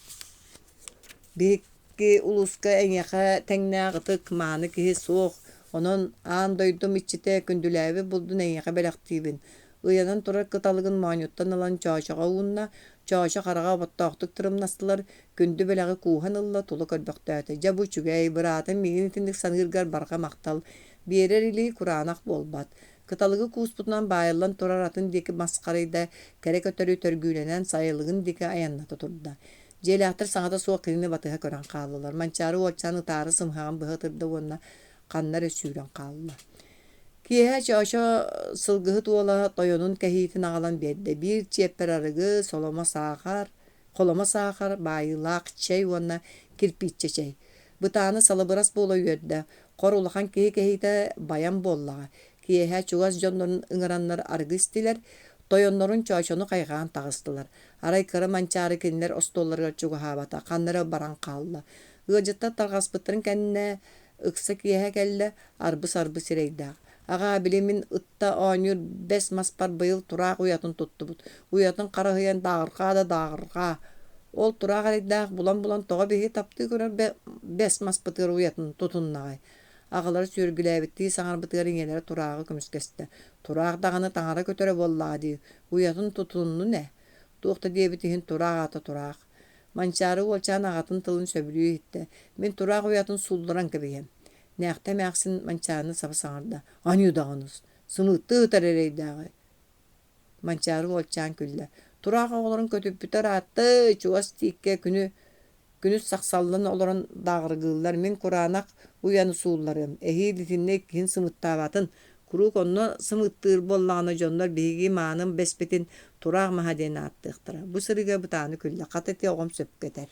Биһикки улууска эйиэхэ тэҥнээх ытык, мааны киһи суох, онон аан дойдум иччитэ күндүлээбит булдун эйиэхэ бэлэхтиибин. Ыйанан турар кыталыгын моонньуттан ылан Чоочоҕо уунна, Чоочо хараҕа оботтоохтук тырымнастылар, күндү бэлэҕи кууһан ылла, тула көрбөхтөөтө: «Дьэ бу үчүгэй, быраатым миигин итинник саныыргар барҕа махтал, биэрэр илии кураанах буолбат». Кыталыгы кууспутунан баайыллан турар атын диэки мас харыйда, кэрэ көтөрү төргүүлэнэн сайылыгын диэки айанната турда. Дьиэлээхтэр саҥата суох кинини батыһа көрөн хааллылар. Манчаары уолчаан ытаары сымыһаҕын быһа ытырда уонна ханна эрэ сүүрэн хаалла. Киэһэ Чоочо сылгыһыт уола тойонун кэһиитин аҕалан биэрдэ: биир чиэппэр арыгы, соломо саахар, холомо саахар, баайыылаах чэй уонна кирпииччэ чэй. Бытааны салыбырас буола үөрдэ, хор улахан киһи кэһиитэ байан буоллаҕа. Киэһэ чугас дьоннорун ыҥыраннар арыгы истилэр, тойоннорун Чоочону хайҕаан таҕыстылар. Арай кыра Манчаары кинилэр остуолларыгар чугаһаабата, ханна эрэ баран хаалла. Ыалдьыттар тарҕаспыттарын кэннэ ыкса киэһэ кэллэ, арбы-сарбы сирэйдээх. Аҕаа, били мин ытта оонньуур бэс маспар быйыл тураах уйатын туттубут. Уйатын харыһыйан дааҕырҕаа да дааҕырҕаа. Ол тураах эрэйдээх булан-булан тоҕо биһиги таптыы көрөр бэс маспытыгар уйатын тутуннаҕай? Аҕалара сүөргүлээбиттии саҥарбытыгар ийэлэрэ турааҕы көмүскэстэ. Тураах даҕаны таҥара көтөрө буоллаҕа дии, уйатын тутуннун ээ. Туох да диэбит иһин тураах аата тураах. Манчаары уолчаан аҕатын тылын сөбүлүү иһиттэ. Мин тураах уйатын суулларан кэбиһиэм. Нээхтэ эмээхсин Манчаарыны саба саҥарда: «Аньыы даҕаны, сымыыттыы ытар эрэйдээҕи!» Манчаары уолчаан күллэ: «Тураах оҕолорун көтүппүтэ ыраатта, чугас тииккэ күнү күнүс сахсаллан олорон дааҕыргыыллар, мин кураанах уйаны суулларыам, эһиил итиннэ иккиһин сымыттаабатын, куруук онно сымыыттыыр буоллаҕына дьоннор биһиги мааны бэспитин тураах маһа диэн ааттыахтара». Бу сырыыга Бытааны күллэ: «Хата ити оҕом сөпкө этэр».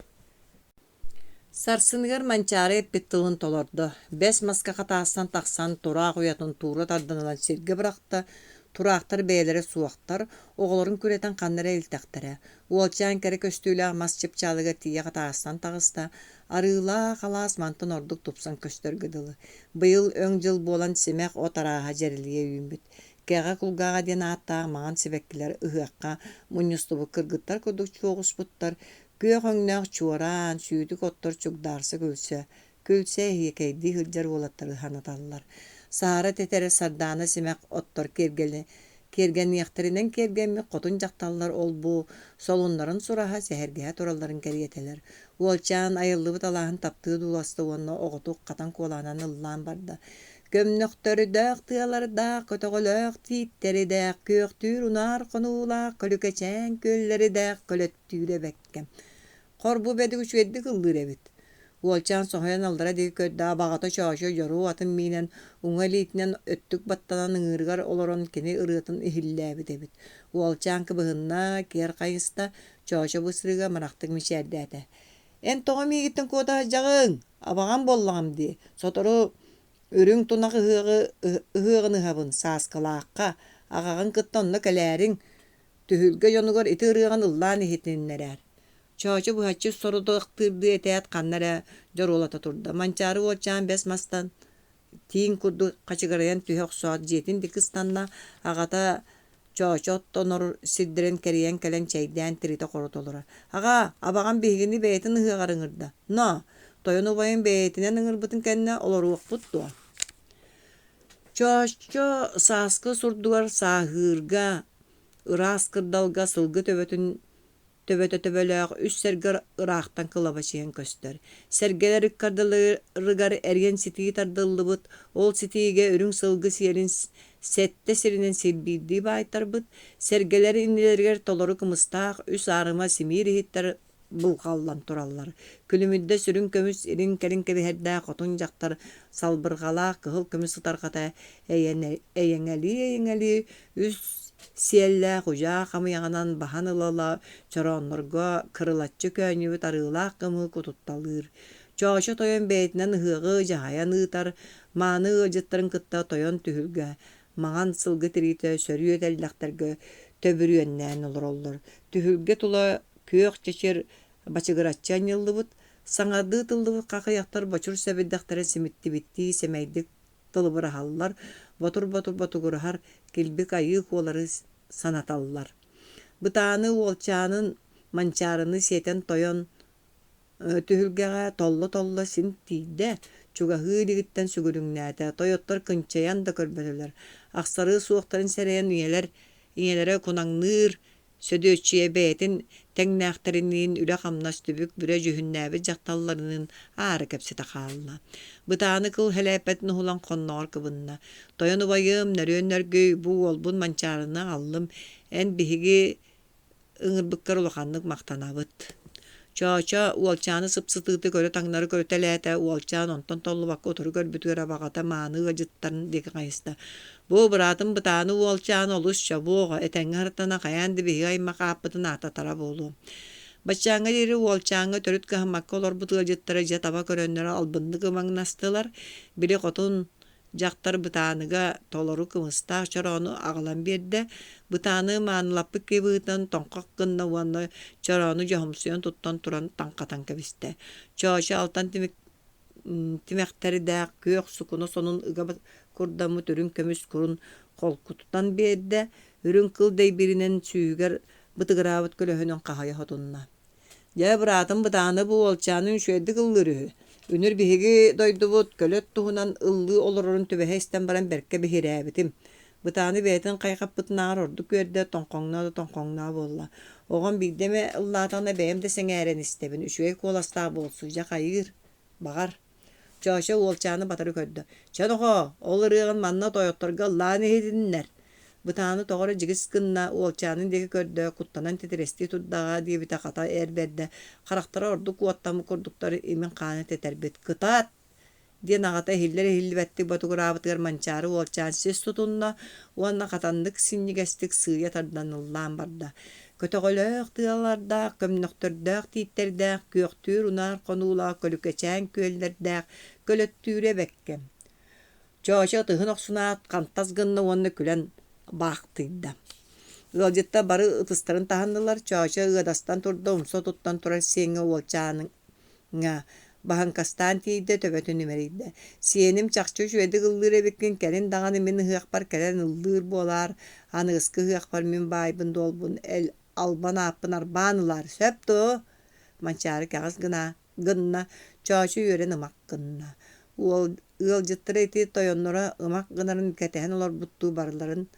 Сарсыныгар Манчаары эппит тылын толордо, бэс маска хатаастан тахсан тураах уйатын туура тардан ылан сиргэ бырахта, тураахтар бэйэлэрэ суохтар, оҕолорун күрэтэн ханна эрэ илтэхтэрэ. Уолчаан кэрэ көстүүлээх мас чыпчаалыгар тиийэ хатаастан таҕыста, арыылаах алаас мантан ордук тупсан көстөргө дылы. Быйыл өҥ дьыл буолан симэх от арааһа дьэрэлийэ үүммүт. Кэҕэ кулгааҕа диэн ааттаах маҥан сибэккилэр ыһыахха мунньустубут кыргыттар курдук чуоҕуспуттар, Күөх өҥнөөх чуораан, сүүтүк оттор чугдаарса күлсэ, күлсэ эһиэкэйдии сылдьар уолаттары санаталлар. Саара тэтэрэ сардаана симэх оттор киэргэли киэргэниэхтэринэн киэргэммит хотун дьахталлар ол-бу солуннарын сураһа, сэһэргэһэ туралларын кэриэтэлэр. Уолчаан айыллыбыт алааһын таптыы дууласта уонна оҕотук хатан куолаһынан ыллаан барда. Көмнөхтөрдөөх тыалардаах, көтөҕөлөөх тииттэридээх, күөхтүүр унаар хонуулаах, көлүкэчээн күөллэридээх көлөт Түүрэ бэккэ Хор бу бэдик үчүгэйдик ыллыыр эбит. Уолчаан соһуйан аллара диэки көрдө, абаҕата Чоочо дьоруо атын миинэн, уҥа илиитинэн өттүк баттанан ыҥыырыгар олорон кини ырыатын иһиллээбит эбит. Уолчаан кыбыһынна, киэр хайыста, Чоочо бу сырыыга амарахтык мичээрдээтэ. «Эн тоҕо миигиттэн куота сылдьаҕыҥ? Абаҕам буоллаҕым дии. Сотору үрүҥ тунах ыһыаҕы ыһыаҕын ыһабын, Сааскылаахха, аҕаҕын кытта онно кэлээриҥ, Түһүлгэ дьонугар ити ырыаҕын ыллаан иһитиннэрээр. Чоочо быһаччы сорудахтыырдыы этээт ханна эрэ дьоруолата турда. Манчаары уолчаан бэс мастан тииҥ курдук хачыгырайан түһэ охсоот дьиэтин диэки ыстанна, аҕата Чоочо оттонор сирдэрин кэрийэн кэлэн чэйдээн тиритэ-хорута олорор. «Аҕаа, абаҕам биһигини бэйэтин ыһыаҕар ыҥырда. Но, тойон убайым бэйэтинэн ыҥырбытын кэннэ олоруохпут дуо?» Чоочо сааскы сурдугар сааһыырга ыраас кырдалга сылгы төбөтүн төбөтө төбөлөөх үс сэргэ ыраахтан кылабачыйан көстөр. Сэргэлэр ыккардыларыгар эриэн ситии тардыллыбыт, ол ситиигэ үрүҥ сылгы сиэлин сэттэ сиринэн сирбиирдии баайтарбыт, сэргэлэр иннилэригэр толору кымыстаах үс аарыма симиир иһиттэр булҕаллан тураллар. Күлүмүрдэ сүрүн көмүс илин-кэлин кэбиһэрдээх хотун дьахтар салбырҕалаах кыһыл көмүс ытарҕата эйэҥэлии-эйэҥэлии үс сиэллээх удьаа хамыйаҕынан баһан ыла-ыла чорооннорго кырылаччы көөнньүбүт арыылаах кымыһы кутутталыыр. Чоочо тойон бэйэтинэн ыһыаҕы дьаһайан ыытар, мааны ыалдьыттарын кытта тойон түһүлгэ маҥан сылгы тириитэ сөрүө тэллэхтэргэ төбүрүөннээн олороллор. Түһүлгэ тула күөх чэчир бачыгыраччы анньыллыбыт, саҥардыы тыллыбыт хахыйахтар бочур сэбирдэхтэрэ симиттибиттии сэмэйдик тылыбыраһаллар, ботур-ботур ботугураһар килбик айыы куолары санаталлар. Бытааны уолчаанын Манчаарыны сиэтэн тойон түһүлгэҕэ толло-толло син тиийдэ, чугаһыы илигиттэн сүгүрүҥнээтэ, тойоттор кынчайан да көрбөтүлэр, ахсарыы суохтарын сэрэйэн ийэлэр ийэлэрэ кунаҥныыр Сөдүөччүйэ бэйэтин тэҥнээхтэриниин үлэ-хамнас түбүк-бүрэ дьүһүннээбит дьахталларыныын аара кэпсэтэ хаалла. Бытааны кыл һэлээппэтин уһулан хонноҕор кыбынна: «Тойон убайым, нөрүөн нөргүй, бу уолбун Манчаарыны аҕаллым, эн биһиги ыҥырбыккар улаханнык махтанабыт». Чоочо уолчааны сыпсытыытык өрө таҥнары көрүтэлээтэ, уолчаан онтон толлубакка утары көрбүтүгэр абаҕата мааны ыалдьыттарын диэки хайыста. Бу быраатым Бытааны уолчаан олус чобуо оҕо, этэҥҥэ сырыттана хайаан да биһиги аймах ааппытын ааттатара буолуо. Баччааҥҥа диэри уолчааҥҥа төрүт кыһаммакка олорбут ыалдьыттара дьэ таба көрөннөр албыннык ымаҥнастылар, били хотун дьахтар Бытааныга толору кымыстаах чороону аҕалан биэрдэ. Бытааны маанылаппыт киһи быһыытынан тоҥхох гынна уонна чороону дьоһумсуйан туттан туран таҥхатан кэбистэ. Чоочо алтан тимик тимэхтэрдээх күөх сукуна сонун ыга курдаммыт үрүҥ көмүс курун холкутутан биэрдэ, үрүҥ кыл дэйбииринэн сүүһүгэр бытыгыраабыт көлөһүнүн хаһыйа сотунна. Дьэ, быраатым Бытааны бу уолчаанын үчүгэйдик ыллыыр үһү. Үнүр биһиги дойдубут көлөт туһунан ыллыы олорорун түбэһэ истэн баран бэркэ биһирээбитим. Бытааны бэйэтин хайҕаппытынааҕар ордук үөрдэ, тоҥхоҥноо да тоҥхоҥноо буолла. Оҕом биирдэ эмэ ыллаатаҕына бэйэм да сэҥээрэн истэбин, үчүгэй куоластаах буолсу, дьэ хайыыр, баҕар. Чоочо уолчааны батары көрдө: «Чэ, нохоо, ол ырыаҕын манна тойотторго ыллаан иһитиннэр» Бытааны тоҕо эрэ дьигис гынна, уолчаанын диэки көрдө, куттанан титирэстии турдаҕа диэбитэ хата эр бэрдэ, харахтара ордук уоттаммыт курдуктар имин хаана тэтэрбит: «Кытаат!» диэн аҕата иһиллэр-иһиллибэттик ботугураабытыгар Манчаары уолчаан сис тутунна уонна хатаннык синньигэстик сыыйа тардан ыллаан барда. Көтөҕөлөөх тыалардаах, көмнөхтөрдөөх тииттэрдээх, күөхтүүр унаар хонуулаах көлүкэчээн күөллэрдээх көлөттүүрэ бэккэ. Чоочо ытыһын охсунаат, хантас гынна уонна күлэн баахтыйда. Ыалдьыттар бары ытыстарын таһыннылар, Чоочо ыадастан турда, умса туттан турар сиэҥҥэ уолчааны Баһыҥкастаан тиийдэ, төбөтүн имэрийдэ: «Сиэним чахчы үчүгэйдик ыллыыр эбиккин, кэлин даҕаны мин ыһыахпар кэлэн ыллыыр буолаар, аныгыскы ыһыахпар мин баайбын-дуолбун албан ааппын арбаан ылаар, сөп дуо?» Манчаары кэҕис гынна, Чоочо үөрэн ымах гынна. Уол ыалдьыттара ити тойонноро ымах гынарын кэтэһэн олорбуттуу барыларын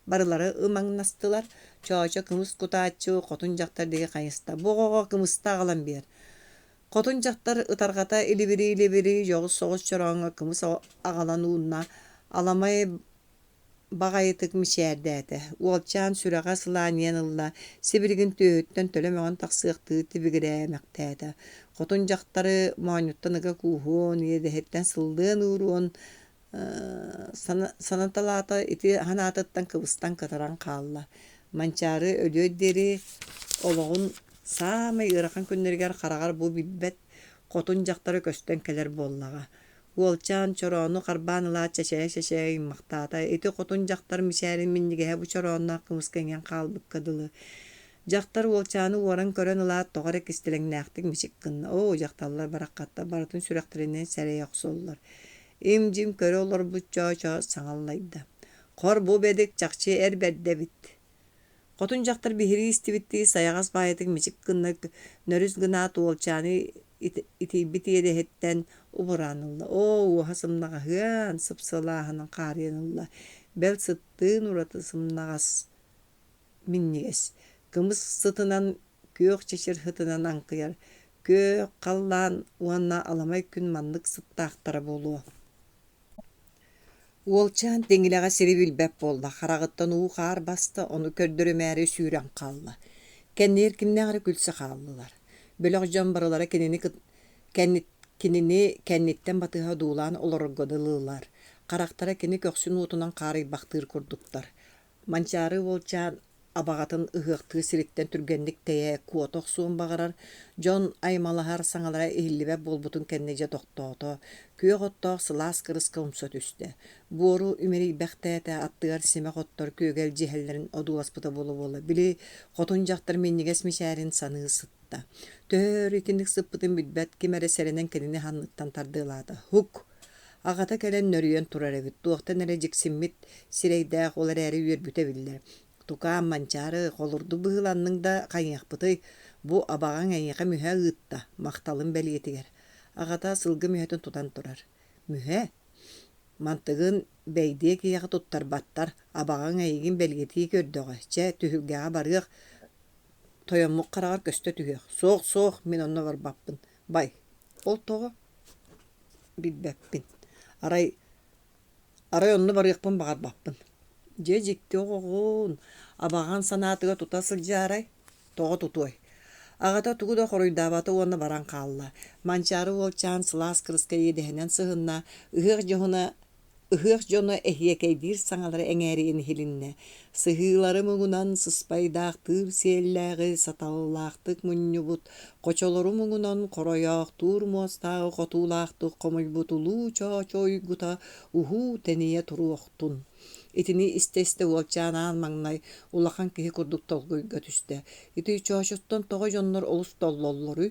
Барылары ымаҥнастылар, Чоочо кымыс кутааччы хотун дьахтар диэки хайыста: «Бу оҕоҕо кымыста аҕалан биэр» Хотун дьахтар ытарҕата илибирии-илибирии дьоҕус соҕус чорооҥҥо кымыс аҕалан уунна, аламай баҕайытык мичээрдээтэ. Уолчаан сүрэҕэ сылаанньыйан ылла, сибилигин түөһүттэн төлө мөҕөн тахсыахтыы тибигирээмэхтээтэ. Хотун дьахтары моонньуттан ыга кууһуон, иэдэһиттэн сыллыан ууруон Санаталаата ити санаатыттан кыбыстан кытаран хаалла. Манчаары өлүөр диэри олоҕун саамай ыарахан күннэригэр хараҕар бу билбэт хотун дьахтара көстөн кэлэр буоллаҕа. Уолчаан чороону харбаан ылаат чэчэйэ-чэчэйэ ыймахтаата. Ити хотун дьахтар мичээрин минньигэһэ бу чороонноох кымыска иҥэн хаалбыкка дылы. Дьахтар уолчааны уоран көрөн ылаат тоҕо эрэ кистэлэҥнээхтик мичик гынна. Оо, дьахталлар бараххаттар барытын сүрэхтэринэн сэрэйэ охсоллор. Им-дьим көрө олорбут Чоочо саҥа аллайда: «Хор, бу бэдик чахчы эр бэрдэ эбит» Хотун дьахтар биһирии истибиттии сайаҕас баайытык мичик гынна нөрүс гынаат уолчааны итийбит иэдэһиттэн убураан ылла: «Оо, уоһа сымнаҕаһыан, сып-сылааһынан хаарыйан ылла, бэл сыттыын ураты сымнаҕас, минньигэс, кымыс сытынан күөх чэчир сытынан аҥкыйар, күөх халлаан уонна аламай күн маннык сыттаахтара буолуо» Уолчаан тиҥилэҕэ сири билбэт буолла, хараҕыттан уу-хаар баста, ону көрдөрүмээри сүүрэн хаалла. Кэннигэр кимнээх эрэ күлсэ хааллылар. Бөлөх дьон барылара кинини кинини кэнниттэн батыһа одуулаан олорорго дылылар. Харахтара кини көхсүн уотунан хаарыйбахтыыр курдуктар. Манчаары уолчаан абаҕатын ыһыахтыыр сириттэн түргэнник тэйэ, куота охсуон баҕарар, дьон аймалаһар саҥалара иһиллибэт буолбутун кэннэ дьэ тохтоото, күөх оттоох сылаас кырыска умса түстэ. Буору имэрийбэхтээтэ, аттыгар симэх оттор күөгэлдьиһэллэрин одууласпыта буола-буола, били хотун дьахтар минньигэс мичээрин саныы сытта. Төһө өр итинник сыппытын билбэт, ким эрэ сэрэнэн кинини санныттан тардыалаата. Һук! Аҕата кэлэн нөрүйэн турар эбит, туохтан эрэ дьиксиммит сирэйдээх, ол эрээри үөрбүтэ биллэр. «Тукаам, Манчаары, холурдук быһыыланныҥ да хайыахпытый, бу абаҕаҥ эйиэхэ мүһэ ыытта, махталым бэлиэтигэр». Аҕата сылгы мүһэтин тутан турар. «Мүһэ? Мантыгын бэйдиэ киһиэхэ туттарбаттар, абаҕаҥ эйигин бэлиэтии көрдөҕө, чэ, түһүлгэҕэ барыах, тойоммут хараҕар көстө түһүөх. Суох, суох, мин онно барбаппын. Бай, ол тоҕо?» Билбэппин. Арай, арай онно барыахпын баҕарбаппын. Дьэ дьикти оҕоҕун, абаҕаҥ санаатыгар тута сылдьаарай, тоҕо тутуой? Аҕата тугу да хоруйдаабата уонна баран хаалла. Манчаары уолчаан сылаас кырыска иэдэһинэн сыһынна, ыһыах дьоһуна Ыһыах дьоно эһиэкэйдиир саҥалара эҥээрийэн иһилиннэ: сыһыылары муҥунан сыспайдаахтыыр сиэллээҕи саталлаахтык мунньубут, хочолору муҥунан хоройоохтуур муостааҕы хотуулаахтык хомуйбут улуу Чоочо уйгута уһуу-тэнийэ туруохтун. Итини истэ-истэ уолчаан аан маҥнай улахан киһи курдук толкуйга түстэ: ити Чоочоттон тоҕо дьоннор олус толлоллоруй?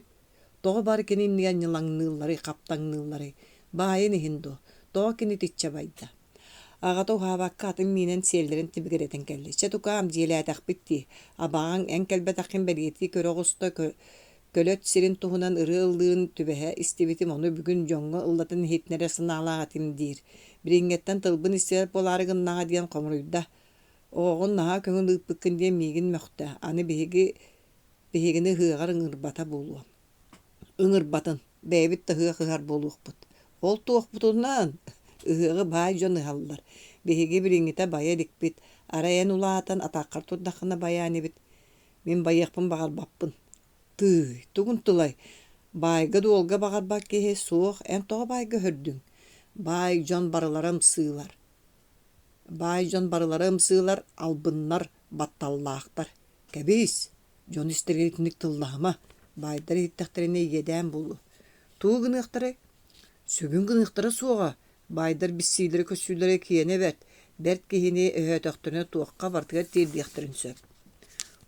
Тоҕо бары кини иннигэр ньылаҥныылларый, хаптаҥныылларый? Баайын иһин дуо? Тоҕо кини итиччэ байда? Аҕата уһаабакка атын миинэн сиэллэрин тибигирэтэн кэллэ. Чэ, тукаам, дьиэлээтэхпит дии. Абаҕаҥ эн кэлбэтэххин бэлиэтии көрө оҕуста, көлөт сирин туһунан ырыа ыллыырын түбэһэ истибитим, ону бүгүн дьоҥҥо ыллатан иһитинэрэ санаалаах этим диир. Билиҥҥэттэн тылбын истибэт буолаары гыннаҕа диэн хомуруйда. Оҕоҕун наһаа көҥүл ыыппыккын диэн миигин мөхтө. Аны биһиги Биһигини ыһыаҕар ыҥырбата буолуо. Ыҥырбатын, бэйэбит да ыһыах ыһар буолуохпут. Ол туохпутунан ыһыаҕы баай дьон ыһаллар. Биһиги билиҥҥитэ байа иликпит. Арай эн улаатан атаххар турдаххына байаа инибит. Мин байыахпын баҕарбаппын. Тыый, тугун тылай? Баайга-дуолга баҕарбат киһи суох, эн тоҕо баайга өһөрдүҥ? Баай дьон барылара ымсыылар. Баай дьон барылара ымсыылар, албыннар, батталлаахтар. Кэбиис, дьон истэригэр итинник тыллаһыма, баайдар иһиттэхтэринэ иэдээн буолуо. Тугу гыныахтарай? Сүгүн гыныахтара суоҕа, баайдар биссиилэрэ-көссүүлэрэ киэнэ бэрт, бэрт киһини өһөөтөхтөрүнэ туохха барытыгар тиэрдиэхтэрин сөп.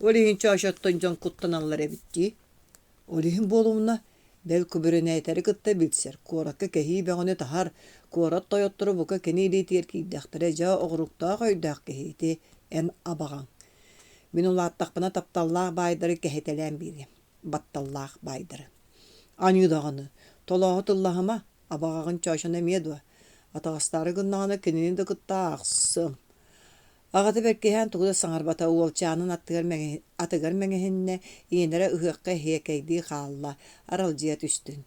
Ол иһин чоочоттон дьон куттаналлар эбит дии. Ол иһин буолумуна, бэл күбүрүнээтэри кытта билсэр, куоракка кэһии бөҕөнү таһар, куорат тойотторо бука кини илиитигэр киирдэхтэрэ дьэ оҕуруктаах өйдөөх киһи ити эн абаҕаҥ. Мин улааттахпына тапталлаах баайдары кэһэтэлээн биэриэм, батталлаах баайдары. Аньыы даҕаны, толооһу тыллаһыма, абаҕаҕын чоочону эмиэ дуо? Атаҕастаары гыннаҕына кинини да кытта аахсыам. Аҕата бэркиһээн тугу да саҥарбата, уолчаанын аттыгар атыгар мэҥэһиннэ, ийэлэрэ ыһыахха эһиэкэйдии хаалла, аралдьыйа түстүн.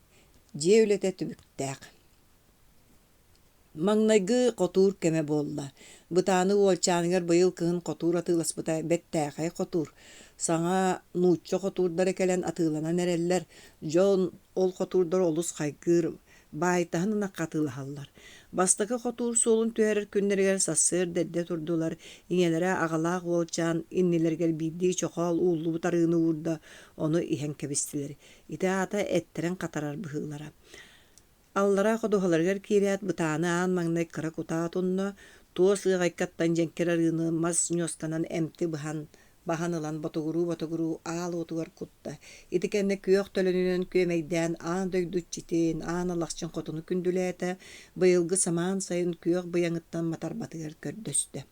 Дьиэ үлэтэ түбүктээх. Маҥнайгы хотуур кэмэ буолла. Бытааны уолчааныгар быйыл кыһын хотуур атыыласпыта бэртээхэй хотуур. Саҥа нуучча хотуурдара кэлэн атыыланан эрэллэр. Дьон ол хотуурдары олус хайгыыр, баайтаһын ынахха атыылаһаллар. Бастакы хотуур суолун түһэрэр күннэригэр сарсыарда эрдэ турдулар, ийэлэрэ аҕалаах уолчаан иннилэригэр биирдии чохоол ууллубут арыыны уурда, ону иһэн кэбистилэр. Ити аата эттэрин хатарар быһыылара. Аллараа ходуһаларыгар киирээт, бытааны аан маҥнай кыра кутаа отунна, туос ыаҕайкаттан дьэҥкир арыыны мас ньуосканан эмти быһан, баһан ылан ботугуруу-ботугуруу аал уотугар кутта. Ити кэннэ күөх төлөнүнэн күөмэйдээн аан дойду иччитин, аан алахчын хотуну күндүлээтэ, быйылгы самаан сайын күөх быйаҥыттан матарбатыгар көрдөстө.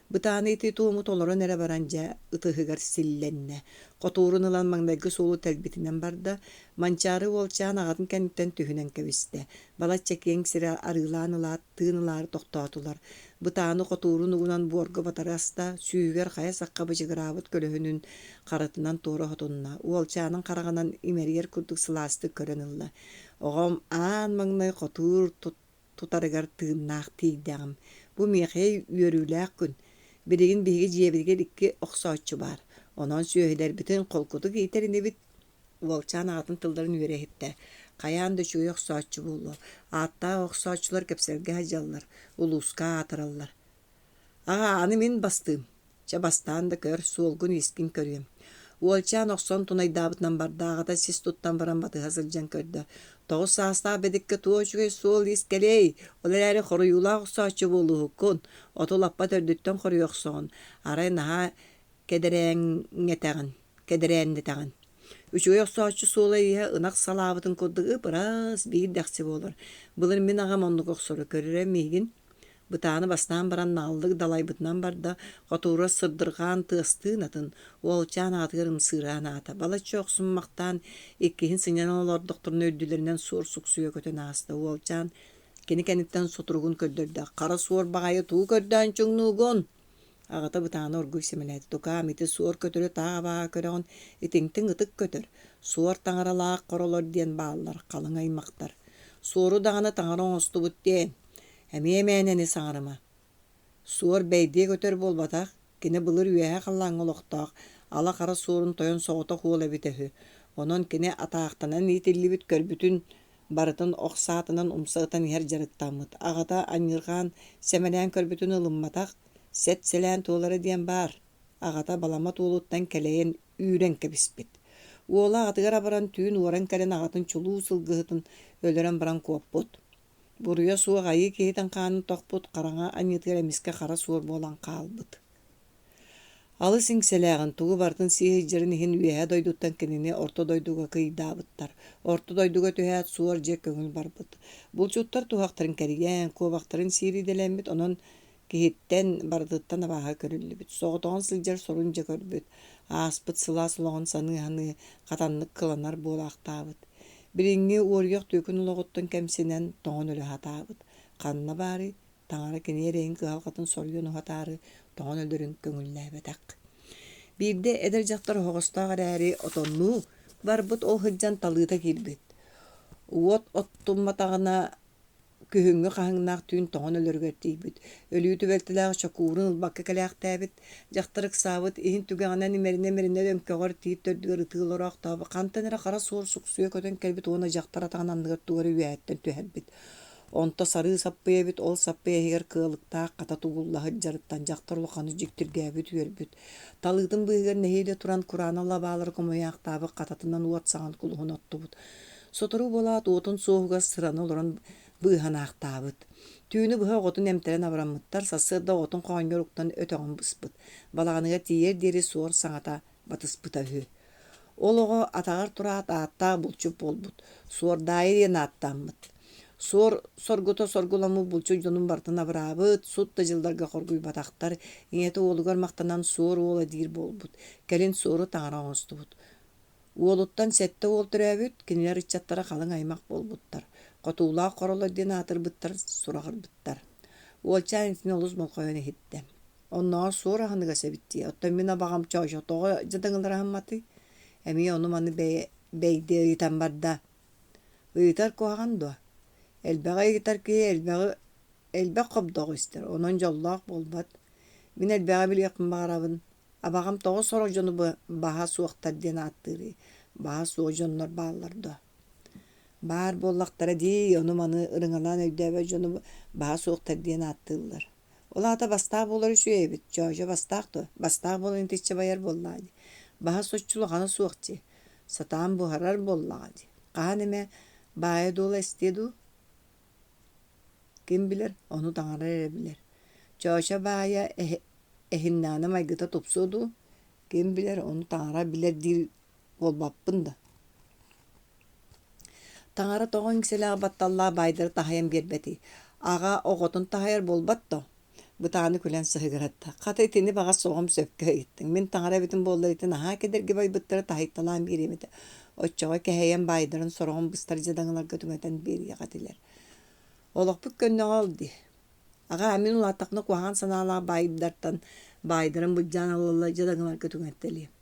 Бытааны ити туому толорон эрэ баран дьэ ытыһыгар силлэннэ, хотуурун ылан маҥнайгы суолу тэлбитинэн барда, Манчаары уолчаан аҕатын кэнниттэн түһүнэн кэбистэ, балачча киэҥ сири арыылаан ылаат, тыын ылаары тохтоотулар. Бытааны хотуурун угунан буорга батары аста, сүүһүгэр хайа сахха бычыгыраабыт көлөһүнүн харытынан туора отунна, уолчаанын хараҕынан имэрийэр курдук сылаастык көрөн ылла: «Оҕом аан маҥнай хотуур тутарыгар тыыннаах тиийдэҕим. Бу миэхэ үөрүүлээх күн. Билигин биһиги дьиэбитигэр икки охсооччу баар. Онон сүөһүлэрбитин холкутук иитэр инибит Уолчаан аҕатын тылларын үөрэ иһиттэ. Хайаан да үчүгэй охсооччу буолуо. Ааттаах охсооччулар кэпсэлгэ сылдьаллар, улууска аатыраллар. Аҕаа, аны мин бастыым. Чэ, бастаан да көр, суолгун-иискин көрүөм. Уолчаан охсон тунайдаабытынан барда, аҕата сис туттан баран батыһа сылдьан көрдө. 9 саастаах бэдиккэ туох үчүгэй суол-иис кэлиэй, ол эрээри хоруйуулаах охсооччу буолууһуккун, оту лаппа төрдүттэн хоруйа охсоҕун, арай наһаа кэдэрээҥҥэтэҕин, кэдэрээннэтэҕин. Үчүгэй охсооччу суола-ииһэ ынах салаабытын курдук ып-ыраас, биир дэхси буолар. Былыр мин аҕам оннук охсоро, көрөрө миигин Бытааны бастаан баран наҕыллык далайбытынан барда, хотуура сырдырҕаан тыастыын атын, уолчаан аҕатыгар ымсыыраан аата. Балачча охсуммахтаан, иккиһин сынньанан олордохторуна үрдүлэринэн суор суксуйа көтөн ааста. Уолчаан кини кэнниттэн сутуругун көрдөрдө: «Хара суор баҕайы тугу көрдөөн чуҥнуугун?» Аҕата бытааны оргууй сэмэлээтэ: «Тукаам, ити суор көтөрү таах абааһы көрөҕүн, итинтиҥ ытык көтөр, суор таҥаралаах хоролор диэн бааллар, халыҥ аймахтар. Суору даҕаны таҥара оҥостубут диэн Эмиэ мээнэни саҥарыма. Суор бэйдиэ көтөр буолбатах, кини былыр үөһэ халлааҥҥа олохтоох, Ала Хара Суорун тойон соҕотох уол эбитэ үһү. Онон кини атаахтанан иитиллибит көрбүтүн барытын ох саатынан умса ытан иһэр дьарыктаммыт. Аҕата аньыырҕаан сэмэлээн көрбүтүн ылымматах, сэт-сэлээн туолара диэн баар. Аҕата баламат уолуттан кэлэйэн үүрэн кэбиспит. Уола аҕатыгар абаран түүн уоран кэлэн аҕатын чулуу сылгыһытын өлөрөн баран куоппут. Буруйа суох айыы киһитин хаанын тохпут хараҥа аньыытыгар эмискэ хара суор буолан хаалбыт. Алыс иҥсэлээҕин, тугу барытын сии сылдьарын иһин үөһээ дойдуттан кинини орто дойдуга кыйдаабыттар. Орто дойдуга түһээт суор дьиэ көҥүл барбыт. Булчуттар туһахтарын кэрийэн, куобахтарын сиир идэлэммит, онон киһиттэн барытыттан абааһы көрүллүбүт. Соҕотоҕун сылдьар сорун дьэ көрбүт. Ааспыт сылаас олоҕун саныы-саныы хатаннык кыланар буолаахтаабыт. Билиҥҥи уоруйах түөкүн олоҕуттан кэмсинэн тоҥон өлө сатаабыт. Ханна баарый, таҥара кини эрэйин кыһалҕатын соруйан уһатаары тоҥон өлөрүн көҥүллээбэтэх. Биирдэ эдэр дьахтар оһоҕостоох эрээри отоннуу барбыт ол сылдьан талыыта киирбит. Уот оттумматаҕына күһүҥҥү хаһыҥнаах түүн тоҥон өлөрүгэр тиийбит. Өлүү түбэлтэлээх чокуурун ылбакка кэлээхтээбит. Дьахтар ыксаабыт, иһин түгэҕинэн имэринэ-имэринэ өҥкөҕөр тиит төрдүгэр ытыы олороохтообут. Хантан эрэ хара суор суксуйа көтөн кэлбит уонна дьахтар атаҕын анныгар тугу эрэ үөһэттэн түһэрбит. Онто сарыы саппыйа эбит, ол саппыйа иһигэр кыалыктаах хата тугулла сылдьарыттан дьахтар улаханнык дьиктиргээбит, үөрбүт. Талыытын быыһыгар нэһиилэ туран кураанах лабаалары хомуйаахтаабыт хататынан уот саҕан кулуһун оттубут. Сотору буолаат уотун суоһугар сырана олорон быыһанаахтаабыт. Түүнү быһа оҕотун эмтэрэн абыраммыттар, сарсыарда оҕотун хоонньор уктан өтөҕүн быспыт. Балаҕаныгар тиийэр диэри суор саҥата батыспыта үһү. Ол оҕо атаҕар тураат ааттаах булчут буолбут, Суордаайы диэн ааттаммыт. Суор соргута соргуламмыт булчут дьонун барытын абыраабыт, сут да дьылларга хоргуйбатахтар, ийэтэ уолугар махтанан суор уола диир буолбут. Кэлин суору таҥара оҥостубут. Уолуттан сэттэ уол төрөөбүт, кинилэр ыччаттара халыҥ аймах буолбуттар. Хотуулаах хоролор диэн аатырбыттар, сураҕырбыттар. Уолчаан итини олус болҕойон иһиттэ. Оннооҕор суор аһыныгас эбит дии, оттон мин абаҕам Чоочо тоҕо дьадаҥылар аһымматый? Эмиэ ону-маны бэйдиэ ыйытан барда. Ыйытар куһаҕан дуо? Элбэҕи ыйытар киһи элбэҕи элбэх хобдоҕу истэр, онон дьоллоох буолбат. Мин элбэҕи билиэхпин баҕарабын. Абаҕам тоҕо сорох дьону баһа суохтар диэн ааттыырый? Баһа суох дьоннор бааллар дуо? Баар буоллахтара дии, ону-маны ырыҥалаан өйдөөбөт дьону баһа суохтар диэн ааттыыллар. Ол аата бастаах буолар үчүгэй эбит, Чоочо бастаах дуо? Бастаах буолан итиччэ байар буоллаҕа дии. Баһа соччо улахана суох дии. Сатаан буһарар буоллаҕа дии. Хаһан эмэ баайа-дуола эстиэ дуу? Ким билэр, ону таҥара эрэ билэр. Чоочо баайа эһиннэҕинэ майгыта тупсуо дуу? Ким билэр, ону таҥара билэр диир буолбаппын да. Таҥара тоҕо иҥсэлээх батталлаах баайдары таһыйан биэрбэтий? Аҕа оҕотун таһыйар буолбат дуо? Бытааны күлэн сыһыгыратта. Хата итини баҕас оҕом сөпкө ыйыттыҥ. Мин таҥара эбитим буоллар ити наһаа кэдэрги байбыттары таһыйталаан биэриэм этэ. Оччоҕо кэһэйэн баайдарын сороҕун быстар дьадаҥыларга түҥэтэн биэриэх этилэр. Олохпут көннөҕө ол дии. Аҕаа, мин улааттахпына куһаҕан санаалаах баайдартан баайдарын былдьаан ылаллар дьадаҥыларга түҥэттэлиэм.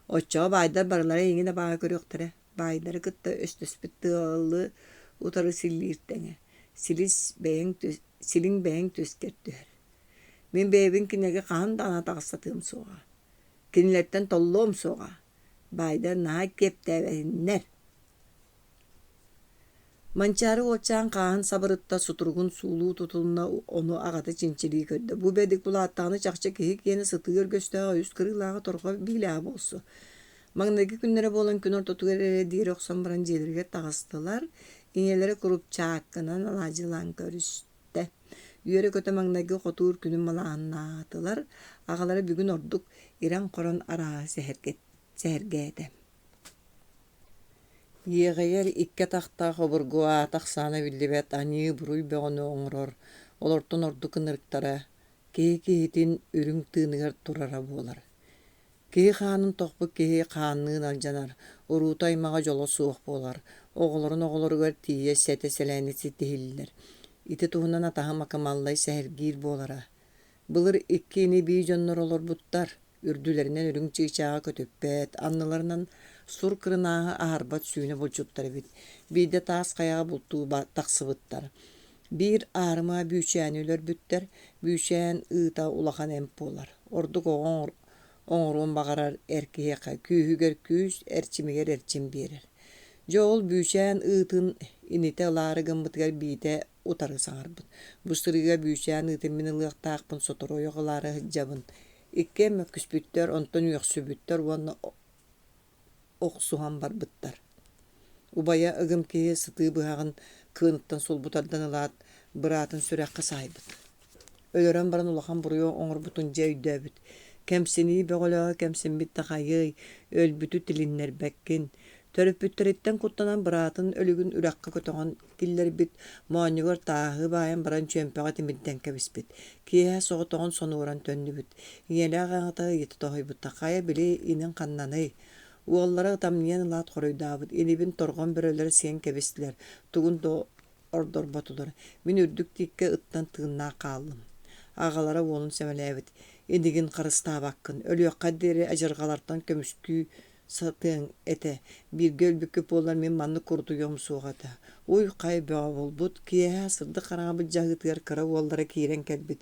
Оччоҕо баайдар барылара эйигин абааһы көрүөхтэрэ, баайдары кытта өстөспүт тыалы утары силлиир тэҥэ, силис бэйэҥ силиҥ бэйэҥ түөскэр түһэр. Мин бэйэбин кинилэргэ хаһан даҕаны таҕыстатыам суоҕа, кинилэртэн толлуом суоҕа, баайдар наһаа киэптээбэтиннэр Манчаары уолчаан хааһын сабырытта, сутуругун суулуу тутунна, ону аҕата чинчилии көрдө: «Бу бэдик улааттаҕына чахчы киһи киэнэ сытыы өргөстөөҕө, үс кырыылааҕа торҕо биилээҕэ буолсу». Маҥнайгы күннэрэ буолан күн ортотугар эрэ диэри охсон баран дьиэлэригэр таҕыстылар, ийэлэрэ курупчаакканан алаадьылаан көрүстэ. Үөрэ-көтө маҥнайгы хотуур күнүн малааһыннаатылар, аҕалара бүгүн ордук ирэн-хорон арааһы сэһэргээтэ. Иэҕэйэр икки атахтаах обургу аата-ахсаана биллибэт аньыы-буруй бөҕөнү оҥорор, олортон ордук ынырыктара киһи киһитин үрүҥ тыыныгар турара буолар. Киһи хаанын тохпут киһи хаанныын алдьанар, уруута-аймаҕа дьоло суох буолар, оҕолорун оҕолоругар тиийэ сэтэ-сэлээни ситиһиллэр. Ити туһунан атаһым Акымаллай сэһэргиир буолара. Былыр икки ини-бии дьоннор олорбуттар Үрдүлэринэн үрүҥ чыычааҕы көтүппэт, анныларынан сур кырынааһы аһарбат сүүнэ булчуттар эбит. Биирдэ таас хайаҕа бултуу тахсыбыттар. Биир аарыма бүүчээни өлөрбүттэр. Бүүчээн ыыта улахан эмп буолар. Ордук оҕо Оҥоруон баҕарар эр киһиэхэ күүһүгэр күүс, эрчимигэр эрчим биэрэр. Дьэ ол Бүүчээн ыытын инитэ ылаары гыммытыгар биитэ утары саҥарбыт: «Бу сырыыга Бүүчээн ыытын мин ылыахтаахпын, сотору ойох ылаары сылдьабын». Иккиэн мөккүспүттэр, онтон үөхсүбүттэр уонна охсуһан барбыттар. Убайа ыгым киһи сытыы быһаҕын кыыныттан сулбу тардан ылаат, быраатын сүрэххэ саайбыт. Өлөрөн баран улахан буруйу оҥорбутун дьэ өйдөөбүт. Кэмсинии бөҕөлөөҕө кэмсиммит да хайыай, өлбүтү тилиннэрбэккин. Төрөппүттэриттэн куттанан быраатын өлүгүн үрэххэ көтөҕөн киллэрбит, моонньугар тааһы баайан баран чүөмпэҕэ тимирдэн кэбиспит. Киэһэ соҕотоҕун сонуоран төннүбүт. Ийэлээх аҕата ыйыта тоһуйбуттар: «Хайа, били иниҥ ханнаный?» Уоллара ытамньыйан ылаат хоруйдаабыт: «Инибин торҕон бөрөлөр сиэн кэбистилэр, тугун да ордорботулар, мин үрдүк тииккэ ыттан тыыннаах хааллым». Аҕалара уолун сэмэлээбит: «Инигин харыстаабаккын, өлүөххэ диэри адьырҕалартан көмүскүү сатыаҥ этэ, бииргэ өлбүккүт буоллар мин маннык курутуйуом суоҕа этэ». Уй-хай бөҕө буолбут, киэһэ сырдык хараҥа былдьаһыытыгар кыра уоллара киирэн кэлбит.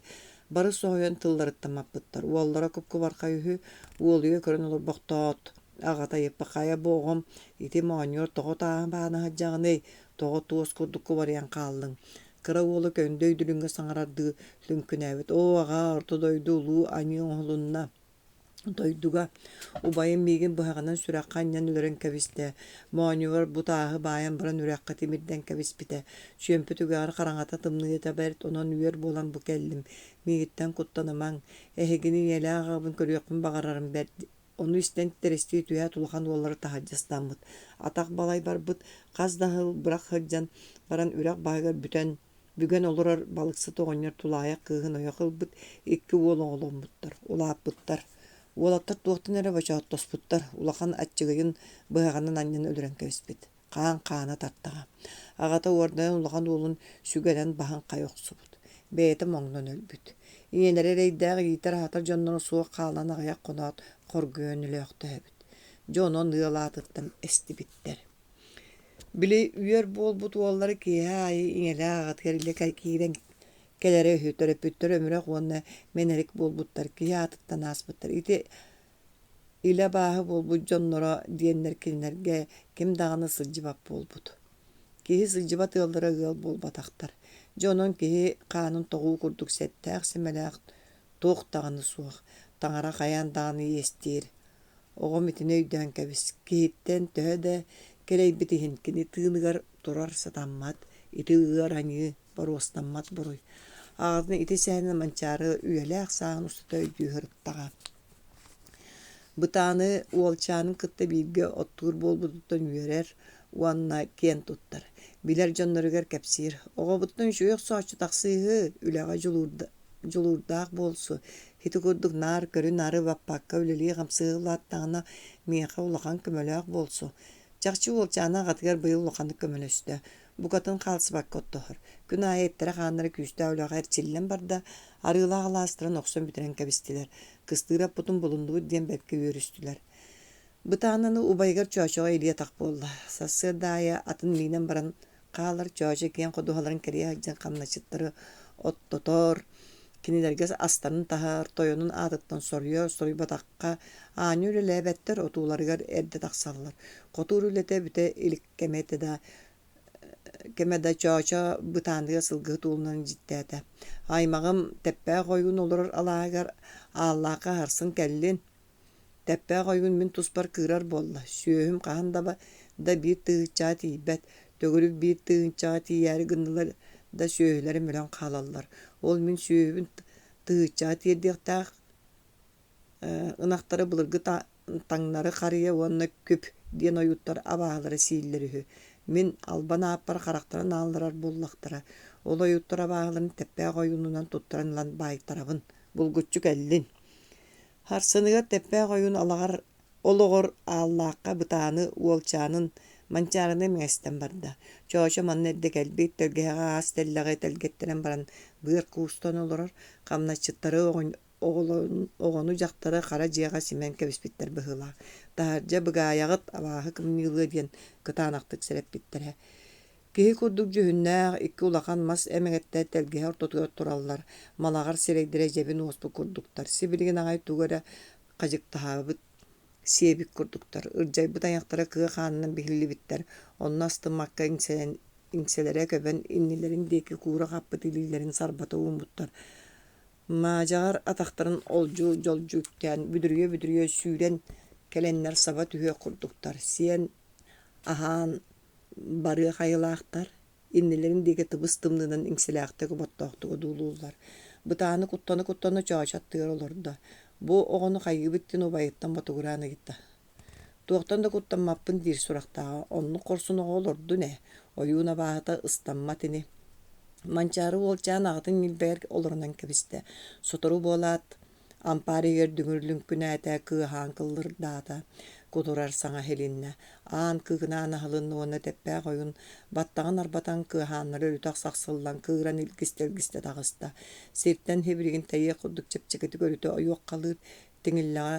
Бары соһуйан тылларыттан маппыттар. Уоллара куп-кубархай үһү, уолуйа көрөн олорбохтоот, аҕата ыйыппа: «Хайа бу оҕом ити моонньугар тоҕо тааһы баана сылдьаҕыный, тоҕо туос курдук кубарыйан хааллыҥ?» Кыра уола көҥдөй дүлүҥҥэ саҥарардыы лүҥкүнээбит: «Оо, аҕаа, орто дойду улуу аньыы оҥоһулунна дойдуга убайым миигин быһаҕынан сүрэххэ анньан өлөрөн кэбистэ, моонньугар бу тааһы баайан баран үрэххэ тимирдэн кэбиспитэ. Чүөмпэ түгэҕэр хараҥата тымныыта бэрт, онон үөр буолан бу кэллим. Миигиттэн куттанымаҥ, эһигини ийэлээх аҕабын көрүөхпүн баҕарарым бэрт. Ону истэн титирэстии түһээт улахан уоллара таһырдьа ыстаммыт. Атах балай барбыт, хас да сыл бырах сылдьан баран үрэх баһыгар бүтэн Бүгэн олорор балыксыт оҕонньор тулаайах кыыһын ойох ылбыт, икки уол оҕоломмуттар, улааппыттар. Уолаттар туохтан эрэ бочооттоспуттар, улахан аччыгыйын быһаҕынан анньан өлөрөн кэбиспит. Хаан хаана тартаҕа. Аҕата уордайан улахан уолун сүгэнэн баһын хайа охсубут. Бэйэтэ моҥнон өлбүт. Ийэлэрэ эрэйдээх иитэр-аһатар дьонноро суох хаалан аҕыйах хоноот хоргуйан өлөөхтөөбүт. Дьэ онон ыал аатыттан эстибиттэр. Били үөр буолбут уоллара киэһэ аайы ийэлээх аҕатыгар илэ киирэн кэлэрэ үһү, төрөппүттэр өмүрэх уонна мэнэрик буолбуттар, киһи аатыттан ааспыттар. Ити илэ абааһы буолбут дьонноро диэннэр кинилэргэ ким даҕаны сылдьыбат буолбут. Киһи сылдьыбат ыаллара ыал буолбатахтар. Дьэ онон киһи хаанын тоҕуу курдук сэттээх-сэмэлээх туох даҕаны суох, таҥара хайаан даҕаны иэстиир. Оҕом итини өйдөөн кэбис, киһиттэн төһө да кэлэйбит иһин кини тыыныгар турар сатаммат, ити ыар аньыы, боруостаммат буруй. Аҕатын ити сэһэнин Манчаары үйэлээх сааһын устата өйдүү сырыттаҕа. Бытааны уолчаанын кытта бииргэ оттуур буолбутуттан үөрэр уонна киэн туттар. Билэр дьонноругар кэпсиир: «Оҕобуттан үчүгэй охсооччу тахсыыһы, үлэҕэ дьулуурдаах буолсу, ити курдук наар көрү-нары баппакка үлэлии-хамсыы улааттаҕына, миэхэ улахан көмөлөөх буолсу. Чахчы уолчаана аҕатыгар быйыл улаханнык көмөлөстө, букатын хаалсыбакка оттоһор. Күн аайы эттэрэ-хааннара күүстээх үлэҕэ эрчиллэн барда, арыылаах алаастарын охсон бүтэрэн кэбистилэр, кыстыыр аппытын булуннубут диэн бэркэ үөрүстүлэр. Бытаананы убайыгар Чоочоҕо илии-атах буолла. Сарсыарда аайы атын миинэн баран хаалар Чоочо киэҥ ходуһаларын кэрийэ сылдьан хамначчыттары оттотор, кинилэргэ астарын таһар, тойонун аатыттан соруйар, соруйбатахха аанньа үлэлээбэттэр, отууларыгар эрдэ тахсаллар. Хотуур үлэтэ бүтэ илик кэмэ этэ да кэмэ да Чоочо бытаандыга сылгыһыт уолунан илдьиттээтэ: «Аймаҕым Тэппээх ойуун олорор алааһыгар Ааллаахха сарсын кэллин Тэппээх ойуун мин туспар кыырар буолла, сүөһүм хаһан да да биир тыһыынчаҕа тиийбэт, төгүрүк биир тыһыынчаҕа тиийээри гыннылар да сүөһүлэрим өлөн хаалаллар. Ол мин сүөһүбүн тыһыынчаҕа тиэрдиэхтээх ынахтары былыргы таҥнары харыйа уонна күп диэн ойууттар абааһылара сииллэр үһү. Мин албан ааппар харахтарын аалларар буоллахтара. Ол ойууттар абааһыларын Тэппээх ойуунунан туттаран ылан баайтарабын. Булгуччу кэллин. Сарсыныгар Тэппээх ойуун алаҕар олоҕор Ааллаахха Бытааны уолчаанын Манчаарыны мэҥэстэн барда. Чоочо манна эрдэ кэлбит, тэлгэһэҕэ аас тэллэҕи тэлгэттэрэн баран быар куустан олорор, хамначчыттары оҕону-дьахтары хара дьиэҕэ симэн кэбиспиттэр быһыылаах. Таһырдьа быгаайаҕыт абааһы кымньыылыа диэн кытаанахтык сэрэппиттэрэ. Киһи курдук дьүһүннээх икки улахан мас эмэгэттэр тэлгэһэ ортотугар тураллар, малаҕар сирэйдэрэ дьэбин уоспут курдуктар, сибилигин аҕай тугу эрэ хадьыктаһаабыт сиэбит курдуктар, ырдьайбыт айахтара кыа хаанынан биһиллибиттэр, онно астыммакка иҥсэлэрэ көбөн иннилэрин диэки куура хаппыт илиилэрин сарбата ууммуттар. Маадьаҕар атахтарын олдьу-дьолдьу үктээн, бүдүрүйэ-бүдүрүйэ сүүрэн кэлэннэр саба түһүөх курдуктар, сиэн, аһаан барыах айылаахтар, иннилэрин диэки тыбыс-тымныынан иҥсэлээхтик оботтоохтук одуулууллар. Бытааны куттана-куттана чоочо аттыгар олордо. Бу оҕону хайыыбыт диэн убайыттан ботугураан ыйытта. Туохтан да куттаммаппын диир сурахтааҕа, оннук хорсун оҕо олордун ээ, ойуун абааһыта ыстаммат ини. Манчаары уолчаан аҕатын ньилбэгэр олорунан кэбистэ. Сотору буолаат, ампаар иһигэр дүҥүр лүҥкүнээтэ, кыаһаан кыллырдаата, кутурар саҥа иһилиннэ. Аан кыыкынаан аһылынна уонна тэппээх ойуун баттаҕын арбатан кыаһааннары өрүтэ сахсыллан кыыран илгистэ-илгистэ таҕыста. Сиртэн сибилигин тэйиэх курдук чэпчэкитик өрүтэ ойуоххалыыр, тиҥиллэҕэ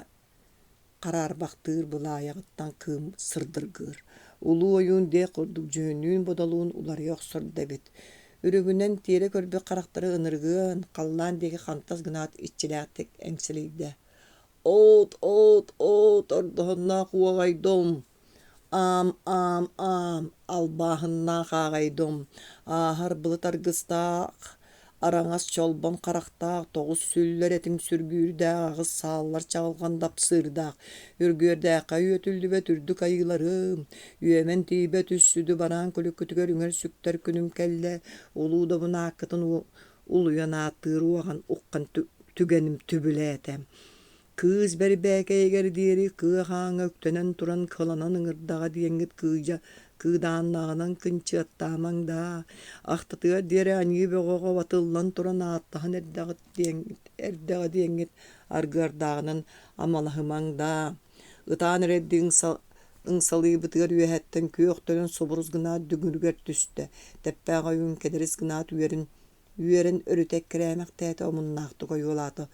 хараарбахтыыр былаайаҕыттан кыым сырдыргыыр. Улуу ойуун диэх курдук дьүһүннүүн-бодолуун уларыйа охсор да эбит. Үрүҥүнэн тиэрэ көрбүт харахтара ынырыгыан, халлаан диэки хантас гынаат иччилээхтик эҥсилийдэ. «Оот, оот, оот, ордоһуннаах уоҕайдом! Аам, аам, аам, албааһыннаах ааҕайдым, ааһар былыт аргыстаах, араҥас чолбон харахтаах, тоҕус сүллэр этиҥ сүргүүрдээх, аҕыс сааллар чаҕылҕан дапсыырдаах, үргүөрдээххэ үөтүллүбэт үрдүк айыыларым, үөмэн тиийбэт үс сүдү бараан күлүккүтүгэр үҥэр-сүктэр күнүм кэллэ, улуу добун ааккытын улуйан ааттыыр уоҕан уххан түгэним түбүлээтэ. Кыыс бэрбээкэйигэр диэри кыа хааҥҥа үктэнэн туран кыланан ыҥырдаҕа диэҥҥит кыыдьа кыыдааннааҕынан кынчыаттаамаҥ даа, ахтатыгар диэри аньыы бөҕөҕө батыллан туран ааттаһан эрдэҕит диэҥҥит эрдэҕэ диэҥҥит аргыардааҕынан амалаһымаҥ даа. Ытаан эрэрдии ыҥсалыйбытыгар үөһэттэн күөх төлөн субурус гынаат дүҥүрүгэр түстэ, тэппээх ойуун кэдэрис гынаат үөрүн үөрэн өрүтэ эккирээмэхтээтэ, омуннаахтык ойуолаата: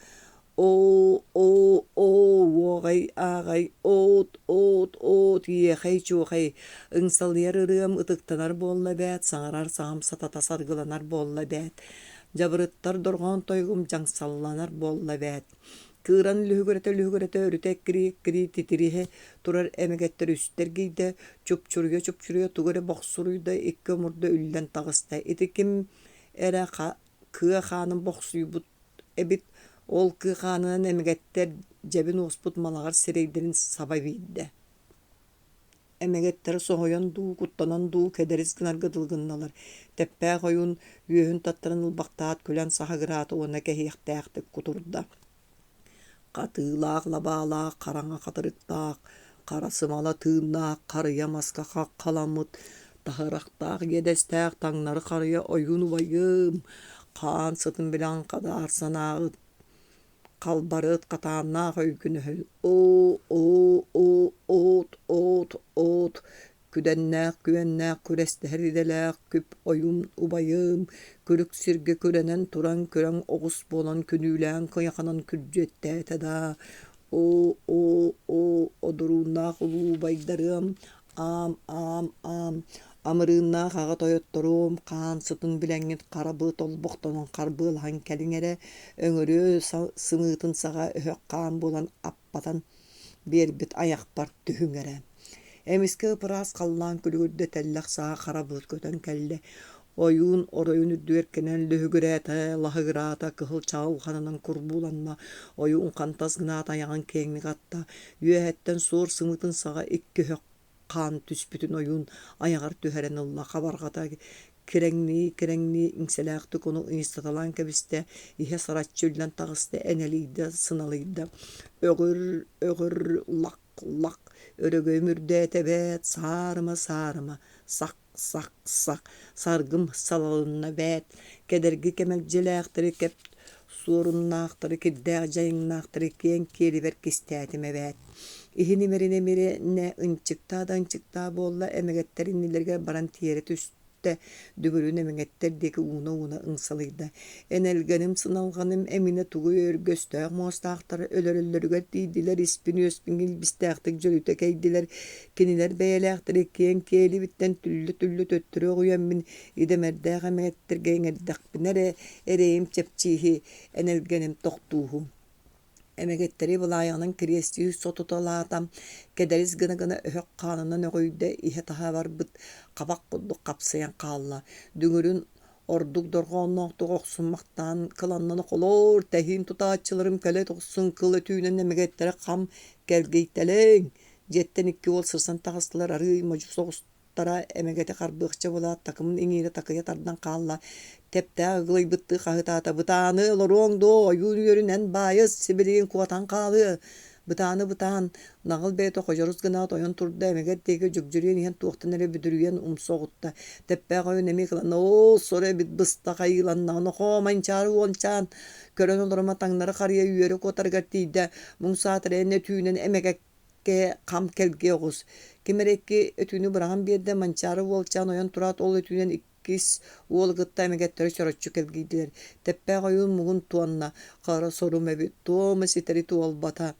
«Оо, оо, оо, уоҕай, ааҕай, оот, оот, оот, иэхэй-чуохай, ыҥсалыйар ырыам ытыктанар буолла эбээт, саҥарар саҥам сатата саргыланар буолла эбээт, дьабырыттар дорҕоон тойугум дьаҥсалланар буолла эбээт». Кыыран лүһүгүрэтэ-лүһүгүрэтэ өрүтэ эккирии-эккирии титириһэ турар эмэгэттэр үстэ эргийдэ, чупчуруйа-чупчуруйа тугу эрэ бохсуруйда, икки омурда үллэн таҕыста. Ити ким эрэ кыа хаанын бохсуйбут эбит, ол кыа хаанынан эмэгэттэр дьэбин уоспут малаҕар сирэйдэрин саба биэрдэ. Эмэгэттэрэ соһуйан дуу, куттанан дуу кэдэрис гынарга дылы гынналар. Тэппээх ойуун үөһүн таттаран ылбахтаат күлэн саһыгыраата уонна кэһиэхтээхтик кутурда. Хатыылаах лабаалаах, хараҥа хатырыктаах, хара сымала тыыннаах, харыйа маска хаххаламмыт, таһырахтаах иэдэстээх таҥнары харыйа ойуун убайым, хаан сытын билэн хадаар санааҕыт халбарыт хатааннаах өйгүн өһүл оо оо оо оот оот оот күдэннээх күөннээх күрэстэһэр идэлээх күп ойуун убайым күлүк сиргэ күрэнэн туран күрэҥ оҕус буолан күнүүлээн кыйаханан күрдьүөттээтэ даа оо оо оо одурууннаах улуу убайдарыам аам аам аам амырыыннаах аҕа тойотторуом хаан сытын билэҥҥит хара быт олбохтонон харбыалаһан кэлиҥ эрэ өҥөрүө сымыытын саҕа өһөх хаан буолан аппатан биэрбит айахпар түһүҥ эрэ Эмискэ ып-ыраас халлаан күлүгүрдэ тэллэх саҕа хара былыт көтөн кэллэ. Ойуун оройун үрдүгэр кэнэн лүһүгүрээтэ, лаһыгыраата, кыһыл чаҕылҕанынан курбууланна. Ойуун хантас гынаат айаҕын киэҥник атта. Үөһэттэн суор сымыытын саҕа икки өһөх хаан түспүтүн ойуун айаҕар түһэрэн ылла. Хабарҕата кирэҥнии-кирэҥнии иҥсэлээхтик ону ыйыстаталаан кэбистэ, иһэ сараччы үллэн таҕыста, энэлийдэ, сыналыйда. Өҕүр, өҕүр, лах лах өрөгөйүм үрдээтэ эбээт, саарыма, саарыма, сах, сах, сах, саргым салалынна эбээт, кэдэрги кэмэлдьилээхтэри кэп суоруннаахтары, кирдээх дьайыҥнаахтары киэҥ киэлибэр кистээтим эбээт. Иһин имэринэ-имэринэ ынчыктаа да ынчыктаа буолла, эмэгэттэр иннилэригэр баран тиэрэ түстэ дүҥүрүн эмэгэттэр диэки ууна-ууна ыҥсалыйда. Энэлгэним, сыналҕаным эминэ тугуй өргөстөөх муостаахтар өлөрөллөрүгэр тиийдилэр, испин-үөспүн илбистээхтик дьөлүтэ кэйдилэр. Кинилэр бэйэлээхтэри киэҥ киэлибиттэн түллэ-түллэ төттөрү оҕуйаммын идэмэрдээх эмэгэттэргэ иҥэрдэхпинэ эрэ эрэйим чэпчииһи, энэлгэним тохтууһу. Эмэгэттэри былаайаҕынан кириэстии сотуталаата, кэдэрис гына-гына өһөх хаанынан өҕүйдэ, иһэ-таһа барбыт хабах курдук хапсыйан хаалла. Дүҥүрүн ордук дорҕоонноохтук охсуммахтаан кыланнан холоор, тэһиин тутааччыларым кэлэ охсун кыл өтүүнэн эмэгэттэри хам кэлгийтэлээҥ. Дьиэттэн икки уол сырсан таҕыстылар, арыый модьу соҕус Тара эмэгэти харбыахча буолаат, такымын иҥиирэ такыйа тардан хаалла, тэптээх ыгылыйбыттыы хаһыытаата: «Бытааны олоруоҥ дуо, ойуун үөрүн эн баайыс, сибилигин куотан хаалыа!» Бытааны бытаан, наҕыл бэйэтэ ходьорус гынаат ойон турда, эмэгэт диэки дьүгдьүрүйэн иһэн туохтан эрэ бүдүрүйэн умса оҕутта. Тэппээх ойуун эмиэ кыланна: «Оо, соро эбит быстах айыыланнаҕын, нохоо, Манчаары уончаан!» Көрөн олорума таҥнары харыйа үөрэ куотарыгар тиийдэ, муҥ саатар эн өтүүнэн эмэгэк хам кэлгиэ оҕус. Ким эрэ икки өтүүнү быраҕан биэрдэ, Манчаары уолчаан ойон тураат ол өтүүнэн иккис уолу кытта эмэгэттэри чороччу кэлгийдилэр. Тэппээх ойуун муҥун туонна, хара сорум эбит, туома ситэри туолбата,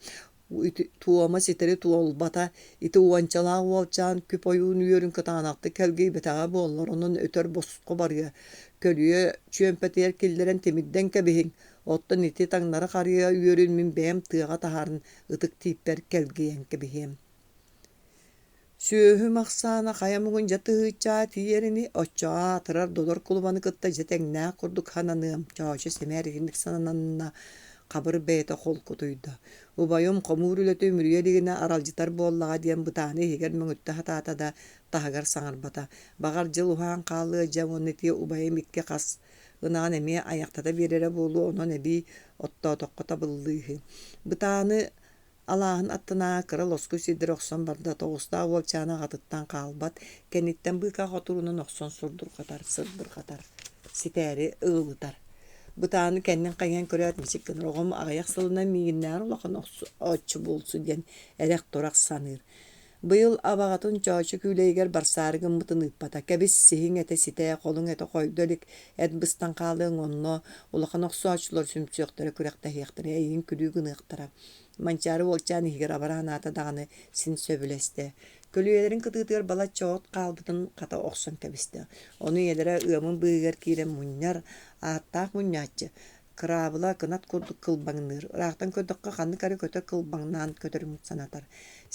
туома ситэри туолбата, ити уончалаах уолчаан күп ойуун үөрүн кытаанахтык кэлгийбэтэҕэ буоллар, онон өтөр босхо барыа, көлүйэ чүөмпэтигэр киллэрэн тимирдэн кэбиһиҥ, оттон ити таҥнары харыйа үөрүн мин бэйэм тыаҕа таһааран ытык тииппэр кэлгийэн кэбиһиэм. Сүөһүм ахсаана хайа муҥун дьэ тыһыыччаа тиийэр ини, оччоҕо аатырар додор кулубаны кытта дьэ тэҥнээх курдук сананыам, Чоочо сэмээр итинник сананна, хабыр бэйэтэ холкутуйда. Убайым хомуур үлэтэ үмүрүйэ илигинэ аралдьытар буоллаҕа диэн бытааны иһигэр мөҥүттэ сатаата да, таһыгар саҥарбата. Баҕар дьыл уһаан хаалыа дьэ уонна ити убайым икки хас ынаҕын эмиэ айахтата биэрэрэ буолуо, онон эбии оттоотоххо табыллыыһы. Бытааны алааһын аттынааҕы кыра лоскуй сирдэри охсон барда, тоҕустаах уолчааны аҕатыттан хаалбат, кэнниттэн быыкаа хотуурунан охсон сурдурҕатар, сырдырҕатар, ситээри ыгылытар. Бытааны кэннин хайыһан көрөөт мичик гынар, оҕом аҕыйах сылынан миигиннээҕэр улахан оччо буолсу диэн эрэх-турах саныыр. Быйыл абаҕатын Чоочо күүлэйигэр барсаары гыммытын ыыппата: «Кэбис, сиһиҥ этэ ситэ, холуҥ этэ хойдо илик, эт быстан хаалыаҥ онно, улахан охсооччулар сүмсүөхтэрэ, күрэхтэһиэхтэрэ, эйигин күлүү гыныахтара». Манчаары уолчаан иһигэр абара санаата даҕаны син сөбүлэстэ. Көлүйэлэрин кытыытыгар балачча от хаалбытын хата охсон кэбистэ. Ону ийэлэрэ ыамын быыһыгар киирэн мунньар, ааттаах мунньааччы, Кыраабыла кынат курдук кылбаҥныыр, ыраахтан көрдөххө ханнык эрэ көтөр кылбаҥнаан көтөрүн санатар.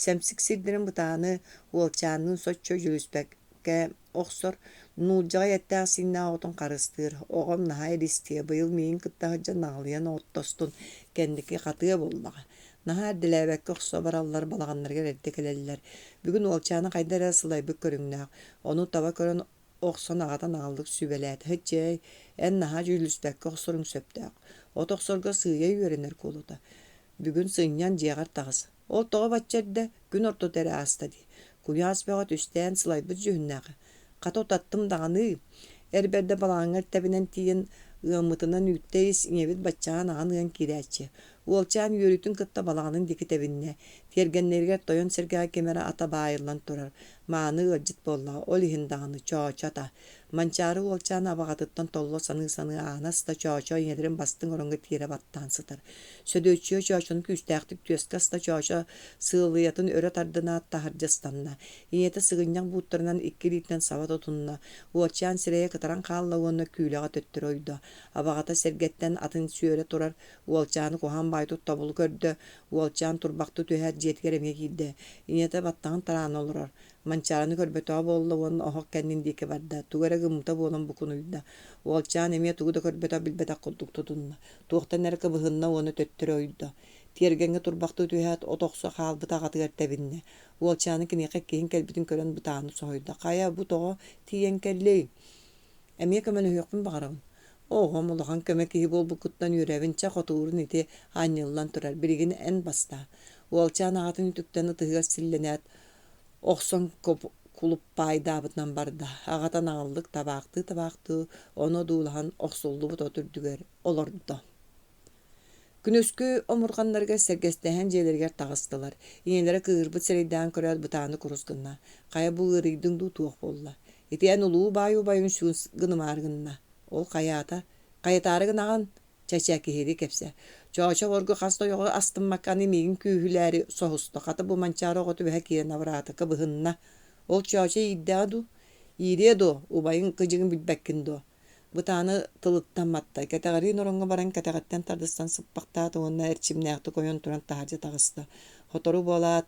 Сэмсик сирдэрин бытааны уолчаанныын соччо дьүрүспэккэ охсор, нуулдьаҕай эттээх-сииннээх оҕотун харыстыыр. Оҕом наһаа илистиэ, быйыл миигин кытта сылдьан наҕылыйан оттостун, кэнники хатыа буоллаҕа. Наһаа эрдэлээбэккэ охсо бараллар, балаҕаннарыгар эрдэ кэлэллэр. Бүгүн уолчаана хайда эрэ сылайбыт көрүҥнээх, ону таба көрөн охсон аҕата наҕыллык сүбэлээтэ: «Һыччыай, эн наһаа дьүүллүспэккэ охсоруҥ сөптөөх. От охсорго сыыйа үөрэнэр куолута. Бүгүн сынньан дьиэҕэр таҕыс. Ол тоҕо бачча эрдэ, күн ортото эрэ ааста дии. Куйаас бөҕө түстээн сылайбыт дьүһүннээх. Хата утаттым даҕаныы. Эр бэрдэ балаҕаҥҥар тэбинэн тиийэн ыаммытынан үүттэ ис, ийэбит баччаҕа аҕан ыан киирээччи. Уолчаан үөрүүтүн кытта балаҕанын диэки тэбиннэ. Тиэргэннэригэр тойон сэргэҕэ ким эрэ ата баайыллан турар. Мааны ыалдьыт буоллаҕа, ол иһин даҕаны Чоочо ата. Манчаары уолчаан абаҕатыттан толло саныы-саныы аана сыта Чоочо ийэлэрин бастыҥ ороҥҥо тиэрэ баттаан сытар. Сөдүөччүйэ Чоочону күүстээхтик түөскэ аста Чоочо сыалыйатын өрө тардынаат таһырдьа ыстанна. Ийэтэ сыгынньах бууттарынан икки илиитинэн саба тутунна. Уолчаан сирэйэ кытаран хаалла уонна күүлэҕэ төттөрү ойдо. Абаҕата сэргэттэн атын сүөрэ турар уолчааны куһаҕан баайдык тобулу көрдө, Уолчаан турбахтыы түһээт дьиэтигэр эмиэ киирдэ. Ийэтэ баттаҕын тараана олорор. Манчаарыны көрбөтөҕө буолла уонна оһох кэннин диэки барда, тугу эрэ гыммыта буолан букунуйда. Уолчаан эмиэ тугу да көрбөтөх билбэтэх курдук тутунна. Туохтан эрэ кыбыһынна уонна төттөрү ойдо. Тиэргэҥҥэ турбахтыы түһээт, от охсо хаалбыт аҕатыгар тэбиннэ. Уолчааны киниэхэ иккиһин кэлбитин көрөн бытааннык соһуйда: «Хайа, бу тоҕо тиийэн кэллий? Эмиэ көмөлөһүөхпүн баҕарабын. Оҕом улахан көмө киһи буолбуккуттан үөрэбин, чэ, хотуурун ити анньыллан турар, билигин эн бастаа. Уолчаан аҕатын үтүктэн ытыһыгар силлэнээт, охсон кулуппаайдаабытынан барда. Аҕата наҕыллык табаахтыы-табаахтыы ону одуулаһан охсуллубут от үрдүгэр олордо. Күнүскү омурҕаннарыгар сэргэстэһэн дьиэлэригэр таҕыстылар. Ийэлэрэ кыыһырбыт сирэйдээн көрөөт бытааны курус гынна: «Хайа бу ыарыйдыҥ дуу, туох буолла? Ити эн улуу баай убайыҥ сүүс гынымаары гынна. Ол хайаата? Хайатаары гынаҕын? Чэ-чэ, киһилии кэпсээ. Чоочо обургу хас да ойоҕу астыммакка аны миигин күүһүлээри соһуста. Хата бу Манчаары оҕо түбэһэ киирэн абыраата, кыбыһынна. Ол Чоочо иирдэҕэ дуу? Иириэ дуо, убайыҥ кыдьыгын билбэккин дуо? Бытааны тылыттан матта, кэтэҕэриин ороҥҥо баран кэтэҕиттэн тардыстан сыппахтаата уонна эрчимнээхтик ойон туран таһырдьа таҕыста. Сотору буолаат,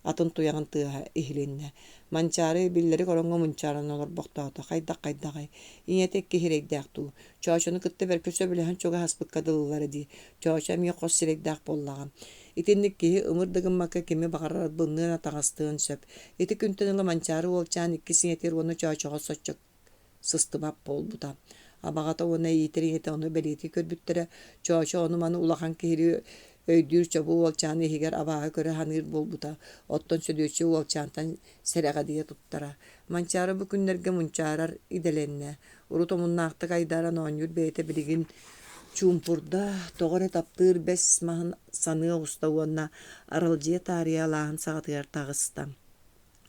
атын туйаҕын тыаһа иһилиннэ. Манчаары биллэрик ороҥҥо мунчааран олорбохтоото. Хайдах-хайдаҕый? Ийэтэ икки сирэйдээх дуу? Чоочону кытта бэркэ сөбүлэһэн чугаһаспыкка дылылара дии. Чоочо эмиэ хос сирэйдээх буоллаҕа. Итинник киһи ымыр да гыммакка кими баҕарар албынныан, атаҕастыан сөп. Ити күнтэн ыла Манчаары уолчаан иккис ийэтигэр уонна Чоочоҕо соччо сыстыбат буолбута. Абаҕата уонна иитэр ийэтэ ону бэлиэтии көрбүттэрэ. Чоочо ону-маны улахан киһилии өйдүүр чобуо уолчааны иһигэр абааһы көрө саныыр буолбута. Оттон Сөдүөччүйэ уолчаантан сэрэҕэдийэ туттара. Манчаары бу күннэргэ мунчаарар идэлэннэ. Урут омуннаахтык айдааран оонньуур бэйэтэ билигин чуумпурда, тоҕо эрэ таптыыр бэс маһын саныы оҕуста уонна аралдьыйа таарыйа алааһын саҕатыгар таҕыста.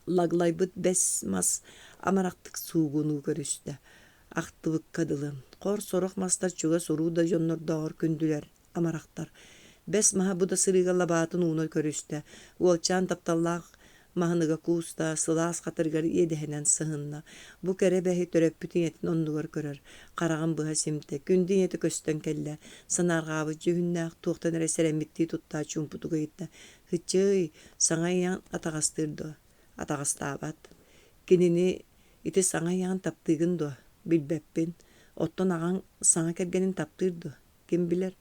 Лаглайбыт бэс мас амарахтык суугунуу көрүстэ, ахтыбыкка дылы, хор сорох мастар чугас уруу да дьоннордооҕор күндүлэр, амарахтар. Бэс маһа бу да сырыыга лабаатын ууна көрүстэ, уолчаан тапталлаах маһын ыга кууста, сылаас хатырыгар иэдэһинэн сыһынна. Бу кэрэ бэһи төрөппүт ийэтин оннугар көрөр, хараҕын быһа симтэ, күндү ийэтэ көстөн кэллэ, санаарҕаабыт дьүһүннээх, туохтан эрэ сэрэммиттии туттаа чуумпутук ыйытта: «Һыччыый, саҥа ийэҕин атаҕастыыр дуо?» «Атаҕастаабат. Кинини ити саҥа ийэҕин таптыыгын дуо?» «Билбэппин. Оттон аҕаҥ саҥа кэргэнин таптыыр дуо?» Ким билэр,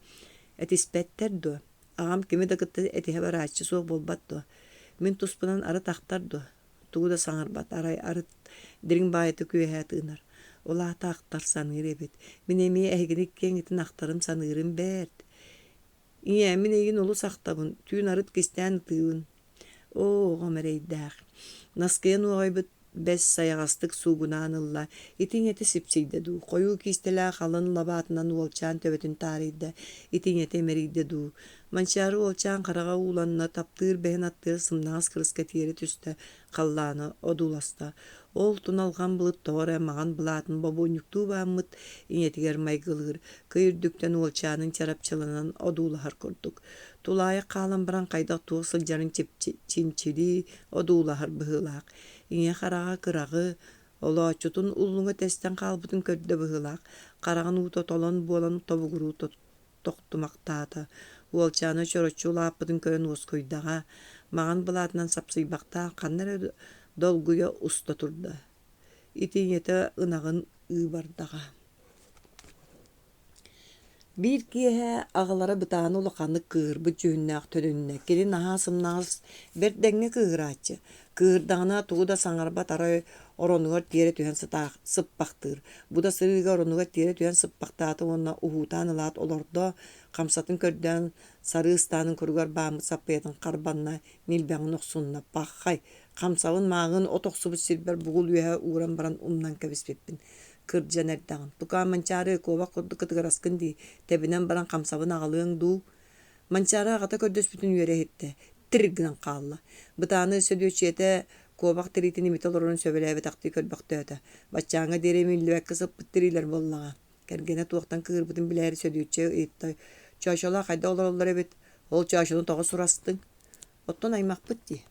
этиспэттэр дуо? Аҕам кими да кытта этиһэ барааччы суох буолбат дуо? Мин туспунан арыт ахтар дуо? Тугу да саҥарбат, арай арыт дириҥ баайытык үөһэ тыынар. Ол аата ахтар саныыр эбит. Мин эмиэ эһигини иккиэҥҥитин ахтарым саныырым бэрт. Ийээ, мин эйигин олус ахтабын, түүн арыт кистээн ытыыбын. Оо, оҕом эрэйдээх. Наскыйан уоҕайбыт бэс сайаҕастык суугунаан ылла, ити ийэтэ сипсийдэ дуу, хойуу киистэлээх алын лабаатынан уолчаан төбөтүн таарыйда, ити ийэтэ имэрийдэ дуу. Манчаары уолчаан хараҕа ууланна, таптыыр бэһин аттыгар сымнаҕас кырыска тиэрэ түстэ, халлааны одууласта. Ол туналҕан былыт тоҕо эрэ маҥан былаатын бобуонньуктуу бааммыт ийэтигэр майгылыыр, кый үрдүктэн уолчаанын чарапчыланан одуулаһар курдук. Тулаайах хаалан баран хайдах-туох сылдьарын чинчилии одуулаһар быһыылаах. Ийэ хараҕа кыраҕы, олооччутун уллуҥа тэстэн хаалбытын көрдө быһыылаах, хараҕын уута толон буолан тобугуруу тохтумахтаата. Уолчаана чороччу улааппытын көрөн уоскуйдаҕа, маҥан былаатынан сапсыйбахтаах ханна эрэ долгуйа уста турда. Ити ийэтэ ынаҕын ыы бардаҕа. Биир киэһэ аҕалара бытааны улаханнык кыыһырбыт дьүһүннээх төнүннэ. Кини наһаа сымнаҕас, бэрт дэҥҥэ кыыһырааччы. Кыыһырдаҕына тугу да саҥарбат арай оронугар тиэрэ түһэн сытаах сыппахтыыр. Бу да сырыыга оронугар тиэрэ түһэн сыппахтаата уонна уһуутаан ылаат олордо, хамсатын көрдөөн сарыы ыстаанын куругар бааммыт саппыйатын харбанна, ньилбэҕин охсунна. Паххай, хамсабын мааҕын от охсубут сирбэр бугул үөһэ ууран баран умнан кэбиспиппин. Кырдьан эрдэҕим. Тукаам Манчаары куобах курдук кытыгыраскын дии, тэбинэн баран хамсабын аҕалыаҥ дуу? Манчаары аҕата көрдөспүтүн үөрэ иһиттэ, тир гынан хаалла. Бытааны Сөдүөччүйэтэ куобах тириитин имитэ олорорун сөбүлээбэтэхтии көрбөхтөөтө. Баччааҥҥа диэри имиллибэккэ сыппыт тириилэр буоллаҕа. Кэргэнэ туохтан кыырбытын билээри Сөдүөччүйэ ыйытта: «Чоочолоох хайдах олороллор эбит? Ол чоочону тоҕо сурастыҥ?» Оттон аймахпыт дии.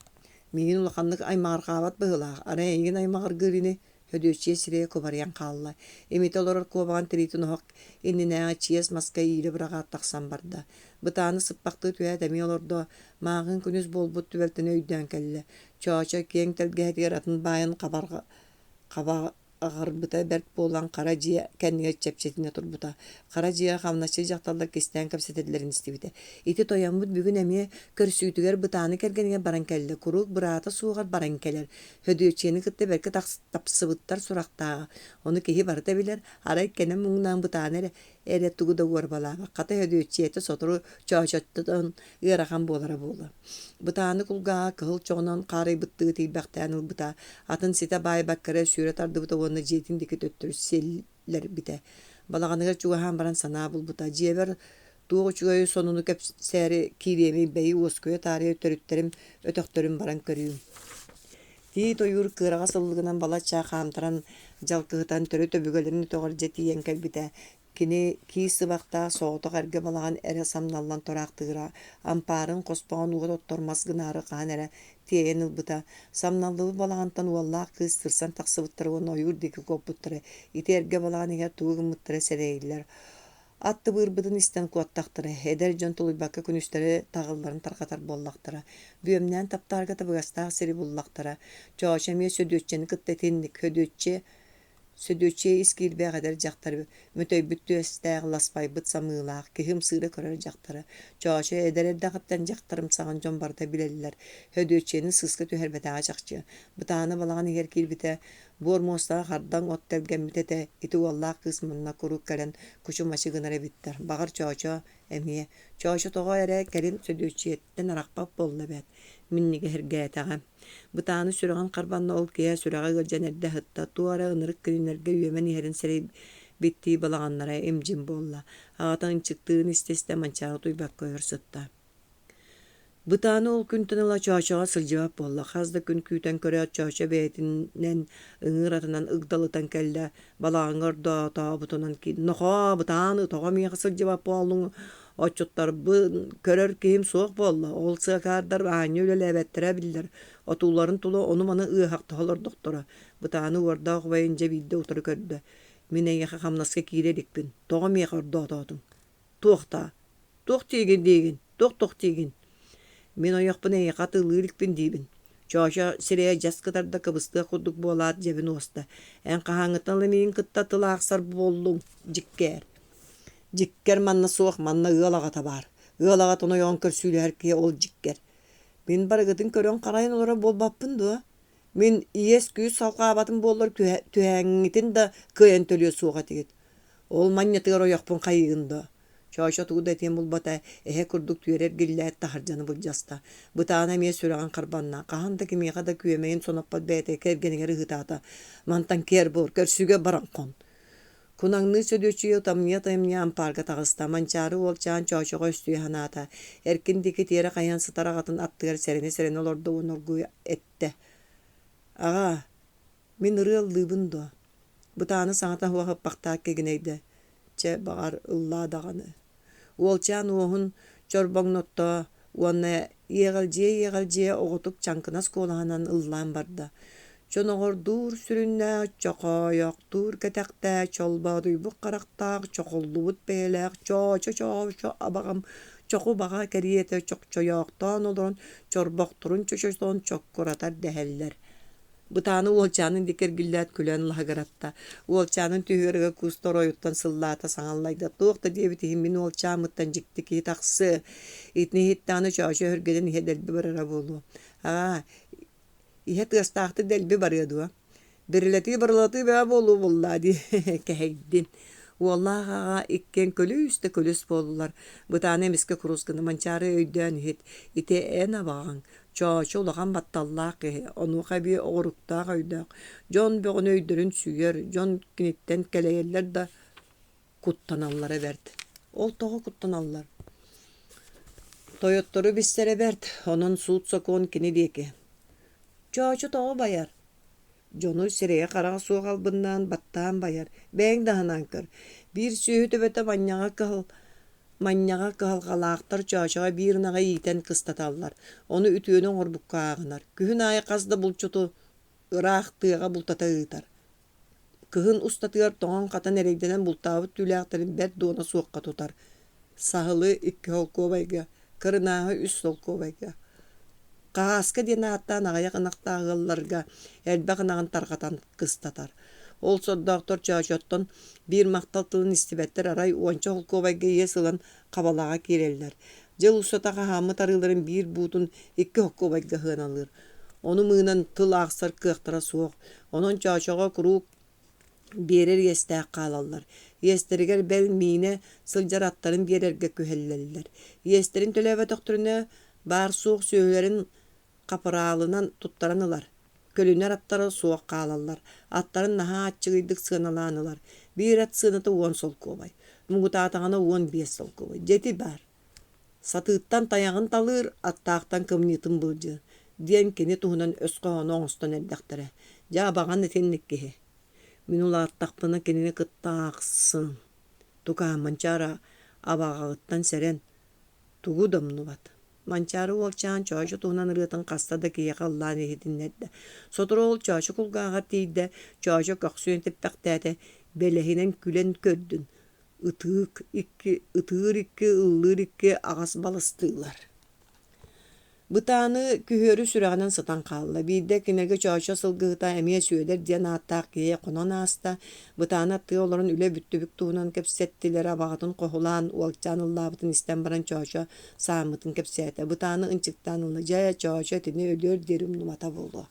Миигин улаханнык аймаҕырҕаабат быһыылаах, арай эйигин аймаҕыргыыр ини, Һөдүөччүйэ сирэйэ кубарыйан хаалла. Имитэ олорор куобаҕын тириитин оһох иннинээҕи чиэс маска иилэ быраҕаат тахсан барда. Бытааны сыппахтыы түһээт эмиэ олордо, мааҕын күнүс буолбут түбэлтэни өйдөөн кэллэ. Чоочо киэҥ тэлгэһэтигэр атын баайын хабарҕа Аҕарбыта бэрт буолан хара дьиэ кэннигэр чэпчэтинэ турбута. Хара дьиэҕэ хамначчы дьахталлар кистээн кэпсэтэллэрин истибитэ. Ити тойоммут бүгүн эмиэ көрсүүтүгэр Бытааны кэргэнигэр баран кэллэ, куруук быраата суоҕар баран кэлэр. Һөдүөччүйэни кытта бэркэ тапсыбыттар сурахтааҕа. Ону киһи барыта билэр, арай кэнэ муҥнаан Бытааны эрэ эрэ тугу да уорбалаабат. Хата Һөдүөччүйэтэ сотору чоочоттон ыарахан буолара буолуо. Бытааны кулгааҕа кыһыл чоҕунан хаарыйбыттыы тиийбэхтээн ылбыта, атын ситэ баайбакка эрэ сүүрэ тардыбыта уонна дьиэтин диэки төттөрү сиэллэрбитэ. Балаҕаныгар чугаһаан баран санаа булбута: «Дьиэбэр туох үчүгэйи сонуну кэпсээри киириэмий, бэйи уоскуйа таарыйа төрүттэрим, өтөхтөрүм баран көрүүм». Тиит ойуур кыараҕас ыллыгынан балачча хаамтаран дьалкыһытан төрүт өбүгэлэрин өтөҕөр дьэ тиийэн кэлбитэ. Кини киис сыбахтаах соҕотох эргэ балаҕан эрэ самналлан тураахтыыра, ампаарын хоспоҕун уот оттор мас гынаары хаһан эрэ тиэйэн ылбыта. Самналлыбыт балаҕантан уоллаах кыыс сырсан тахсыбыттара уонна ойуур диэки куоппуттара. Ити эргэ балаҕан иһигэр тугу гыммыттара сэрэйиллэр. Ат тыбыырбытын истэн куоттахтара, эдэр дьон тулуйбакка күнүстэри таҕылларын тарҕатар буоллахтара. Бүөмнээн таптаарга табыгастаах сири буллахтара. Чоочо эмиэ Сөдүөччэни кытта итинник Сөдүөччэ Сөдүөччүйэ ис киирбэх эдэр дьахтар, мөтөйбүт түөстээх, ласпайбыт самыылаах, киһи ымсыыра көрөр дьахтара. Чоочо эдэр эрдэҕиттэн дьахтарымсаҕын дьон барыта билэллэр. Сөдүөччүйэни сыыска түһэрбэтэҕэ чахчы. Бытаана балаҕан иһигэр киирбитэ, буор муостаҕа хардаҥ от тэлгэммит этэ, ити уоллаах кыыс манна куруук кэлэн кучу-мачы гынар эбиттэр. Баҕар, Чоочо эмиэ. Чоочо тоҕо эрэ кэлин Сөдүөччүйэттэн арахпат буолла эбээт, минньигэһиргээтэҕэ. Бытааны сүрэҕин харбанна ол киэһэ сүрэҕэ ыалдьан эрдэ аһытта, туох эрэ ынырык кинилэргэ үөмэн иһэрин сэрэйбиттии балаҕаннара им-дьим буолла. Аҕата ынчыктыырын истэ-истэ Манчаары утуйбакка өр сытта. Бытааны ол күнтэн ыла Чоочоҕо сылдьыбат буолла. Хас да күн күүтэн көрөөт, Чоочо бэйэтинэн ыҥыыр атынан ыгдалытан кэллэ. Балаҕаҥҥа ордоотообутунан «Нохоо, бытааны, тоҕо миэхэ сылдьыбат буоллуҥ? Отчуттарбын көрөр киһим суох буолла, ол сыакаардар аанньа үлэлээбэттэрэ биллэр, отууларын тула ону-маны ыаһахтаһа олордохторо». Бытааны уордаах убайын дьэ биирдэ утары көрдө: «Мин эйиэхэ хамнаска киирэ иликпин, тоҕо миэхэ ордоотоотуҥ?» «Туох даа? Туох диигин диигин? Туох-туох диигин? Мин ойохпун эйиэхэ атыылыы иликпин диибин. Чоочо сирэйэ дьэс кытарда кыбыстыах курдук буолаат дьэбин уоста. Эн хаһааҥҥыттан ыла миигин кытта тыл аахсар буоллуҥ, дьиккээр. Дьиккэр манна суох, манна ыал аҕата баар. Ыал аҕатын ойоҕун көрсүүлэһэр киһи ол дьиккэр. Мин барыгытын көрөн-харайан олорор буолбаппын дуо? Мин иэс-күүс салҕаабатым буоллар түһээҥҥитин да кыайан төлүө суох этигит. Ол манньатыгар ойохпун хайыыгын дуо? Чоочо тугу да этиэн булбата, эһэ курдук түөрэ эргиллээт таһырдьаны былдьаста. Бытаана эмиэ сүрэҕин харбанна, хаһан да кимиэхэ да күөмэйин соноппот бэйэтэ кэргэнигэр ыһыытаата: «Мантан киэр буор, көрсүүгэ баран хон!» Кунаҥныы Сөдүөччүйэ утамньыйа-утамньыйа ампаарга таҕыста, Манчаары уолчаан Чоочоҕо өстүйэ санаата, эркин диэки тиэрэ хайан сытар аҕатын аттыгар сэрэнэ-сэрэнэ олордо уонна оргууй эттэ: «Аҕаа, Мин ырыа ыллыыбын дуо? Бытааны саҥата суох ыппахтаах кигинэйдэ: «Чэ, баҕар, ыллаа даҕаны» Уолчаан уоһун чорбоҥнотто уонна иэҕэлдьийэ-иэҕэлдьийэ оҕотук чаҥкынас куолаһынан ыллаан барда: Чоноҕордуур сүрүннээх, чохоойохтуур кэтэхтээх, чолбоодуйбут харахтаах, чохуллубут бэйэлээх чоочо-чоочо абаҕам чоху баҕа кэриэтэ чохчойоохтоон олорон чорбохторун чочотон чоккуратар дэһэллэр Бытааны уолчаанын диэки эргиллээт күлэн лаһыгыратта. Уолчаанын түһүөрүгэ куста оройуттан сыллаата саҥаллайда. Туох да диэбит иһин мин уолчааммыттан дьикти киһи тахсыа. Итини иһиттэҕинэ Чоочо өһүргэнэн иһэ дэлби барара буолуо. Аа, иһэ тыастаахтык дэлби барыа дуо? Бирилэтии-барылатыы бөҕө буолуо буоллаа дии кэһэйдин. Уоллаах аҕа иккиэн күлүс да күлүс буоллулар. Бытааны эмискэ курус гына Манчаары өйдөөн иһит. Ити эн абаҕаҥ, Чоочо улахан батталлаах киһи, онуоха эбии оҕуруктаах өйдөөх, дьон бөҕөнү өйдөрүн сүүйэр, дьон киниттэн кэлэйэллэр да куттаналлара бэрт. Ол тоҕо куттаналлар? Тойоттору билсэрэ бэрт, онон суут-сокуон кини диэки. Чоочо тоҕо байар? Дьону сирэйэ-хараҕа суох албыннаан, баттаан байар, бэйэҥ да аһынан көр. Биир сүөһү төбөтө манньаҕа кыһыл Манньаҕа кыһалҕалаахтар чоочоҕо биир ынаҕы иитэн кыстаталлар, ону үтүөнү оҥорбукка ааҕынар. Күһүн аайы хас да булчуту ыраах тыаҕа бултата ыытар. Кыһын устатыгар тоҥон-хатан эрэйдэнэн бултаабыт түүлээхтэрин бэрт дуона суохха тутар. Саһылы 2 солкуобайга, кырынааһы 3 солкуобайга. Хаһааска диэн ааттаан аҕыйах ынахтаах ыалларга элбэх ынаҕын тарҕатан кыстатар. Ол сордоохтор Чоочоттон биир махтал тылын истибэттэр арай уонча холкуобайга иэс ылан хабалаҕа киирэллэр. Дьыл устата хаһааммыт арыыларын биир буутун 2 холкуобайга сыаналыыр. Ону мыынан тыл аахсар кыахтара суох. Онон Чоочоҕо куруук биэрэр иэстээх хаалаллар. Иэстэригэр бэл миинэ сылдьар аттарын биэрэргэ күһэллэллэр. Иэстэрин төлөөбөтөхтөрүнэ баар-суох сүөһүлэрин хапыраалынан туттаран ылар. Көлүнэр аттара суох хаалаллар. Аттарын наһаа аччыгыйдык сыаналаан ылар. Биир ат сыаната 10 солкуобай. Муҥутаатаҕына 15 солкуобай. Дьэ ити баар. Сатыыттан тайаҕын талыыр, аттаахтан кымньыытын былдьыыр диэн кини туһунан өс хоһооно оҥостон эрдэхтэрэ. Дьэ абаҕан итинник киһи. Мин улааттахпына кинини кытта аахсын. Тукаам, Манчаары абаҕаҕыттан сэрэн, тугу да умнубат. Манчаары уолчаан Чоочо туһунан ырыатын хаста да киһиэхэ ыллаан иһитиннэрдэ. Сотору ол Чоочо кулгааҕар тиийдэ, Чоочо көхсүн типпэхтээтэ, бэлэһинэн күлэн көрдүн, ытык икки, ытыыр икки, ыллыыр икки аҕас балыстыылар. Бытааны күһүөрү сүрэҕинэн сытан хаалла. Биирдэ кинигэ Чоочо сылгыһыта эмиэ Сүөдэр диэн ааттаах киһи хонон ааста. Бытааны аттыгар олорон үлэ бүттүбүк туһунан кэпсэттилэр, абаҕатын хоһулаан, уолчаан ыллаабытын истэн баран Чоочо сааммытын кэпсээтэ. Бытааны ынчыктаан ылла: «Дьэ, Чоочо итини өлүөр диэри умнубата буолуо».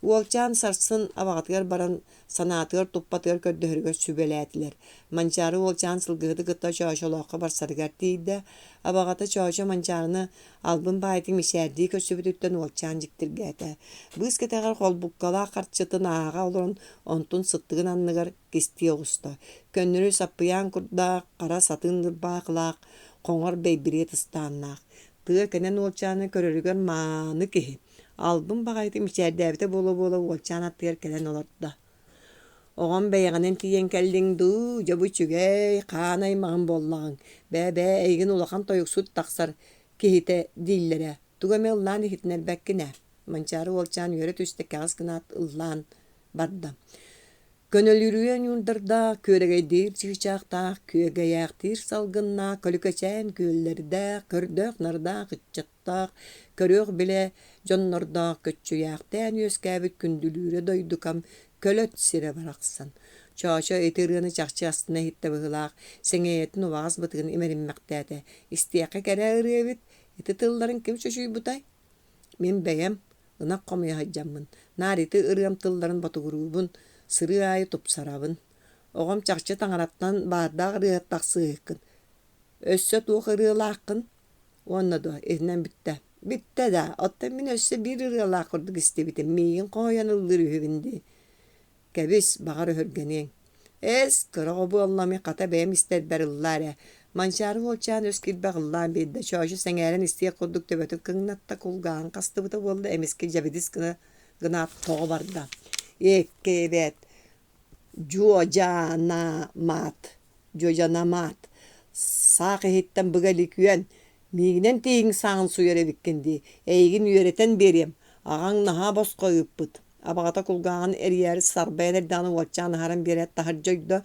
Уолчаан сарсын абаҕатыгар баран санаатыгар туппатыгар көрдөһөрүгэр сүбэлээтилэр. Манчаары уолчаан сылгыһыты кытта Чоочолооххо барсарыгар тиийдэ. Абаҕата Чоочо Манчаарыны албын баайытын мичээрдии көрсүбүтүттэн уолчаан дьиктиргээтэ. Быыс кэтэҕэр холбуккалаах харчытын ааҕа олорон, онтун сыттыгын анныгар кистии оҕуста. Көннөрү саппыйаан курдаах, хара сатыын ырбаахылаах, хоҥор бэйбириэт ыстааннаах. Тыа кэнэн уолчааны көрөрүгэр мааны киһи. Албын баҕайытык мичээрдээбитэ буола-буола уолчаан аттыгар кэлэн олордо. Оҕом бэйэҕинэн тиийэн кэллиҥ дуу, дьэ бу үчүгэй, хаан аймаҕым буоллаҕыҥ. Бээ-бээ, эйигин улахан тойуксут тахсар киһитэ дииллэрэ. Тугу эмэ ыллаан иһитиннэрбэккин ээ. Манчаары уолчаан үөрэ түстэ, кэҕис гынаат ыллаан барда. Көнөлүрүйэ ньуурдардаах, күөрэгэйдиир чыычаахтаах, күөгэйээхтиир салгыннаах, көлүкэчээн күөллэрдээх, көрдөөх-нардаах ыччат көрүөх-билэ дьоннордоох көччүйээхтээн үөскээбит күндүлүүрэ дойдукам көлөт сирэ барахсан. Чоочо ити ырыаны чахчы астына иһиттэ быһыылаах, сэҥийэтин убаҕас бытыгын имэриммэхтээтэ. Истиэххэ кэрэ ырыа эбит, ити тылларын ким чочуйбутай? Мин бэйэм ынах хомуйа сылдьаммын, наар ити ырыам тылларын ботугуруубун, сырыы аайы тупсарабын. Оҕом чахчы таҥараттан баардаах ырыаһыт тахсыыһыккын. Өссө туох ырыалааххын? Уонна дуо, итинэн бүттэ. Бүттэ да, оттон мин өссө биир ырыалаах курдук истибитим, миигин хоһуйан ыллыыр үһүбүн дии. Кэбис, баҕар өһүргэниэҥ. Эс, кыра оҕо буоллам, хата бэйэм истэрбэр ыллаа эрэ. Манчаары уолчаан өс киирбэх ыллаан биэрдэ, Чоочо сэҥээрэн истиэх курдук төбөтүн кыҥнатта, кулгааҕын хастыбыта буолла, эмискэ дьэбидис гына гынаат тоҕо барда. Эккэ эбээт, Дьуодьанамаат, дьуодьанамаат, саах иһиттэн быга илик үөн, миигинэн тииһиҥ сааҕын суйар эбиккин дии, эйигин үөрэтэн биэриэм, аҕаҥ наһаа босхо ыыппыт. Абаҕата кулгааҕын эрийээри сарбайан эрдэҕинэ уолчаан аһаран биэрээт таһырдьа ойдо,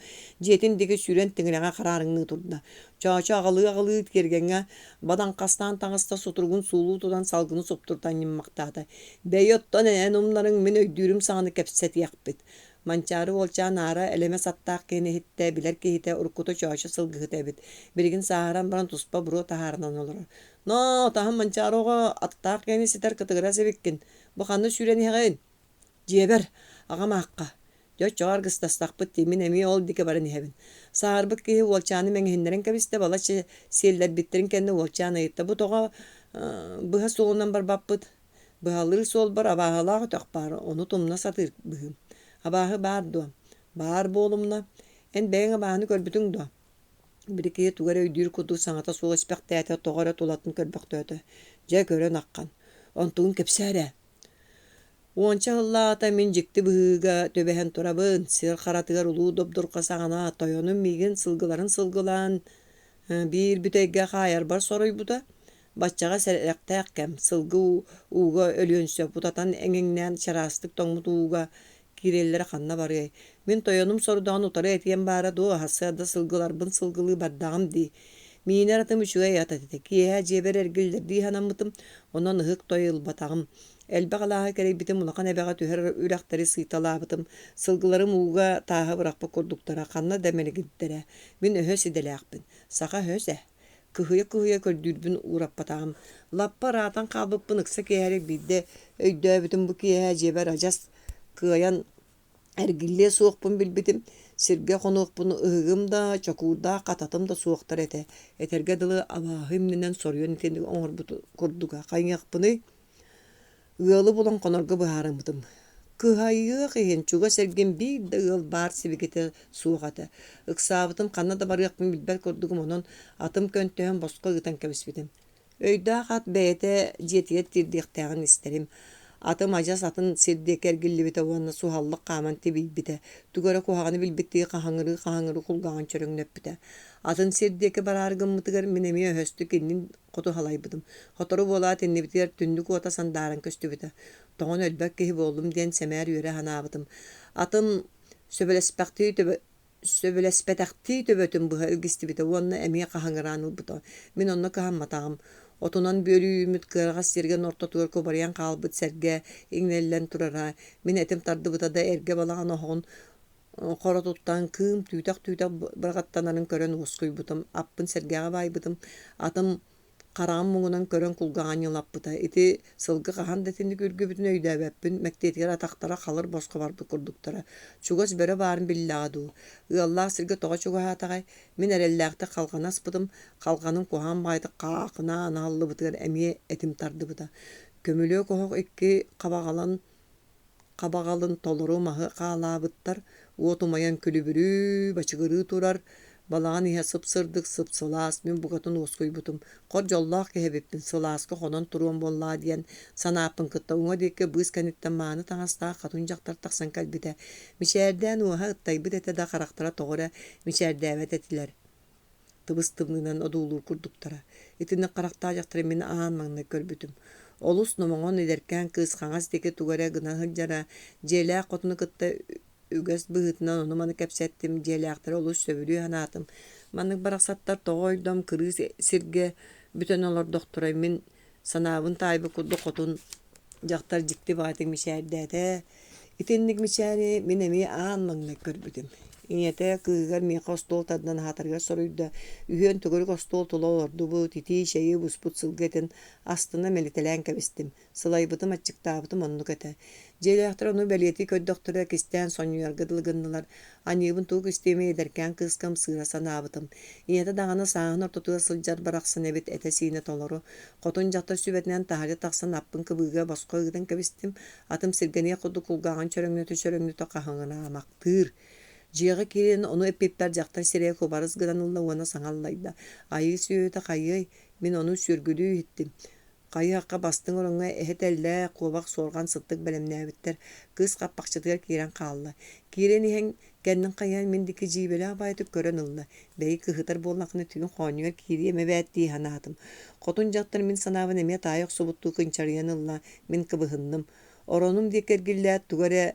дьиэтин диэки сүүрэн тиҥилэҕэ хараарыҥныы турда. Чоочо аҕалыы-аҕалыы тиэргэҥҥэ бадаҥхастаан таҥаста сутуругун суулуу тутан салгыны суптурутан ньыммахтаата. Бэйи оттон эн умнарыҥ мин өйдүүрүм саҕана кэпсэтиэхпит. Манчаары уолчаан аара элэмэс аттаах киһини иһиттэ, билэр киһитэ уруккута Чоочо сылгыһыта эбит. Билигин сааһыран баран туспа буруо таһаарынан олорор. «Ноо, таһым Манчаары оҕо, аттаах киһини ситэр кытыгырас эбиккин. Бу ханна сүүрэн иһэҕин?» «Дьиэбэр, аҕам аахха. Дьэ, оччоҕо аргыстастахпыт дии, мин эмиэ ол диэки баран иһэбин». Сааһырбыт киһи уолчааны мэҥиһиннэрэн кэбистэ, балачча сиэллэрбиттэрин кэннэ уолчаан ыйытта: «Бу тоҕо быһа суолунан барбаппыт?» Быһалыыр суолбар абааһылаах өтөх баар, ону тумна сатыыр быһыым. Абааһы баар дуо? Баар буолумна. Эн бэйэҥ абааһыны көрбүтүҥ дуо? Били киһи тугу эрэ өйдүүр курдук саҥата суох испэхтээтэ, тоҕо эрэ тулатын көрбөхтөөтө. Дьэ, көрөн аххан. Онтугун кэпсээ эрэ. Уонча сыллааҕыта мин дьикти быһыыга түбэһэн турабын. Сир харатыгар улуу добдурҕа саҕана тойонум миигин сылгыларын сылгылаан биир бүтэйгэ хаайарбар соруйбута. Баччаҕа сэрэхтээх кэм, сылгы ууга өлүөн сөп, утатан эҥиҥнээн чараастык тоҥмут ууга киирэллэрэ ханна барыай. Мин тойонум сорудаҕын утары этиэм баара дуо, сарсыарда сылгыларбын сылгылыы бардаҕым дии. Миинэр атым үчүгэй ат этэ, киэһэ дьиэбэр эргиллэрдии санаммытым, онон ыһык той ылбатаҕым. Элбэх алааһы кэрэйбитим, улахан эбэҕэ түһэр үрэхтэри сыйталаабытым, сылгыларым ууга тааһы бырахпыт курдуктара, ханна да мэлигирдэрэ. Мин өһөс идэлээхпин, саха өһөс ээ. Кыһыйа-кыһыйа көрдүүрбүн уураппатаҕым. Лаппа ыраатан хаалбыппын ыкса киэһэрик биирдэ өйдөөбүтүм бу киэһэ дьиэбэр адьас кыайан эргиллиэ суохпун билбитим. Сиргэ хонуохпун ыһыгым да, чокуурдаах хататым да суохтар этэ. Этэргэ дылы абааһы имнэнэн соруйан итинник оҥорбут курдуга. Хайыахпыный? Ыалы булан хонорго быһаарыммытым. Кыһайыах иһин чугас эргин биир да ыал баар сибикитэ суох этэ. Ыксаабытым ханна да барыахпын билбэт курдугум, онон атым көнтөһөн босхо ыытан кэбиспитим. Өйдөөх ат бэйэтэ дьиэтигэр тиэрдиэхтээҕин истэрим. Атым адьас атын сир диэки эргиллибитэ уонна суһаллык хааман тибийбитэ. Тугу эрэ куһаҕаны билбиттии хаһыҥырыы-хаһыҥырыы кулгааҕын чөрөҥнөппүтэ. Атын сир диэки бараары гыммытыгар мин эмиэ өһөстүк иннин хоту халайбытым. Сотору буолаат иннибитигэр түннүк уота сандааран көстүбүтэ. Тоҥон өлбөт киһи буоллум диэн сэмээр үөрэ санаабытым. Атым сөбүлэспэхтии төбө сөбүлэспэтэхтии төбөтүн быһа илгистибитэ уонна эмиэ хаһыҥыраан ылбыта. Мин онно кыһамматаҕым. Отунан бүөлүү үүммүт кыараҕас сиргэн ортотугар кубарыйан хаалбыт сэргэ иҥнэллэн турара. Мин этим тардыбыта да эргэ балаҕан оһоҕун хоротуттан кыым түүтэх-түүтэх быраҕаттанарын көрөн уоскуйбутум. Аппын сэргэҕэ баайбытым. Атым Хараҕым муҥунан көрөн кулгааҕа ньылаппыта. Ити сылгы хаһан да итинник үргүбүтүн өйдөөбөппүн, мэктиэтигэр атахтара халыр босхо барбыт курдуктара. Чугас бөрө баарын биллэҕэ дуу? Ыаллаах сиргэ тоҕо чугаһаатаҕай? Мин эрэллээхтик халҕаны аспытым, халҕаным куһаҕан баҕайытык хаахынаан аһыллыбытыгар эмиэ этим тардыбыта. Көмүлүөк оһох икки хабаҕалан Хабаҕалын толору маһы хаалаабыттар, уот умайан күлүбүрүү, бачыгырыы турар, балаҕан иһэ сып-сырдык, сып-сылаас, мин букатын уоскуйбутум, хор дьоллоох киһи эбиппин, сылааска хонон туруом буоллаҕа диэн санааппын кытта уҥа диэки быыс кэнниттэн мааны таҥастаах хатун дьахтар тахсан кэлбитэ. Мичээрдээн уоһа ыттайбыт этэ да харахтара тоҕо эрэ мичээрдээбэт этилэр тыбыс-тымныынан одуулуур курдуктара. Итинник харахтаах дьахтары мин аан маҥнай көрбүтүм. Олус номоҕон эдэркээн кыыс хаҥас диэки тугу эрэ гына сылдьара, дьиэлээх хотуну кытта үгэс быһыытынан ону-маны кэпсэттим, дьиэлээхтэри олус сөбүлүү санаатым. Маннык барахсаттар тоҕо ойдом кырыы сиргэ бүтэн олордохторой мин Санаабын таайбыт курдук хотун дьахтар дьикти баҕайытык мичээрдээтэ. Итинник мичээри мин эмиэ аан маҥнай көрбүтүм. Ийэтэ кыыһыгар миэхэ остуол тардан аһатарыгар соруйда. Үһүөн төгүрүк остуол тула олордубут, итии чэйи буспут сылгы этин астына мэлитэлээн кэбистим. Сылайбытым, аччыктаабытым оннук этэ. Дьиэлээхтэр ону бэлиэтии көрдөхтөрө, кистээн сонньуйарга дылы гыннылар. Аньыыбын тугу кистиэмий эдэркээн кыыска ымсыыра санаабытым. Ийэтэ даҕаны сааһын ортотугар сылдьар барахсан эбит, этэ-сиинэ толору. Хотун дьахтар сүбэтинэн таһырдьа тахсан аппын кыбыыга босхо ыытан кэбистим. Атым сиргэниэх курдук кулгааҕын чөрөҥнөтө-чөрөҥнөтө хаһыҥыраамахтыыр. Дьиэҕэ киирэн ону эппиппэр дьахтар сирэйэ кубарыс гынан ылла уонна саҥа аллайда: «Айыы сүөһүтэ хайыай, мин ону сүөргүлүү иһиттим. Хайыһахха бастыҥ ороҥҥо эһэ тэллээх, куобах суорҕан сыттык бэлэмнээбиттэр. Кыыс хаппахчытыгар киирэн хаалла. Киирэн иһэн кэннин хайыһан мин диэки дьиибэлээх баайытык көрөн ылла. Бэйи кыһытар буоллаххына түүн хоонньугар киириэм эбээт дии санаатым. Хотун дьахтар мин санаабын эмиэ таайа охсубуттуу кынчарыйан ылла, мин кыбыһынным. Оронум диэки эргиллээт тугу эрэ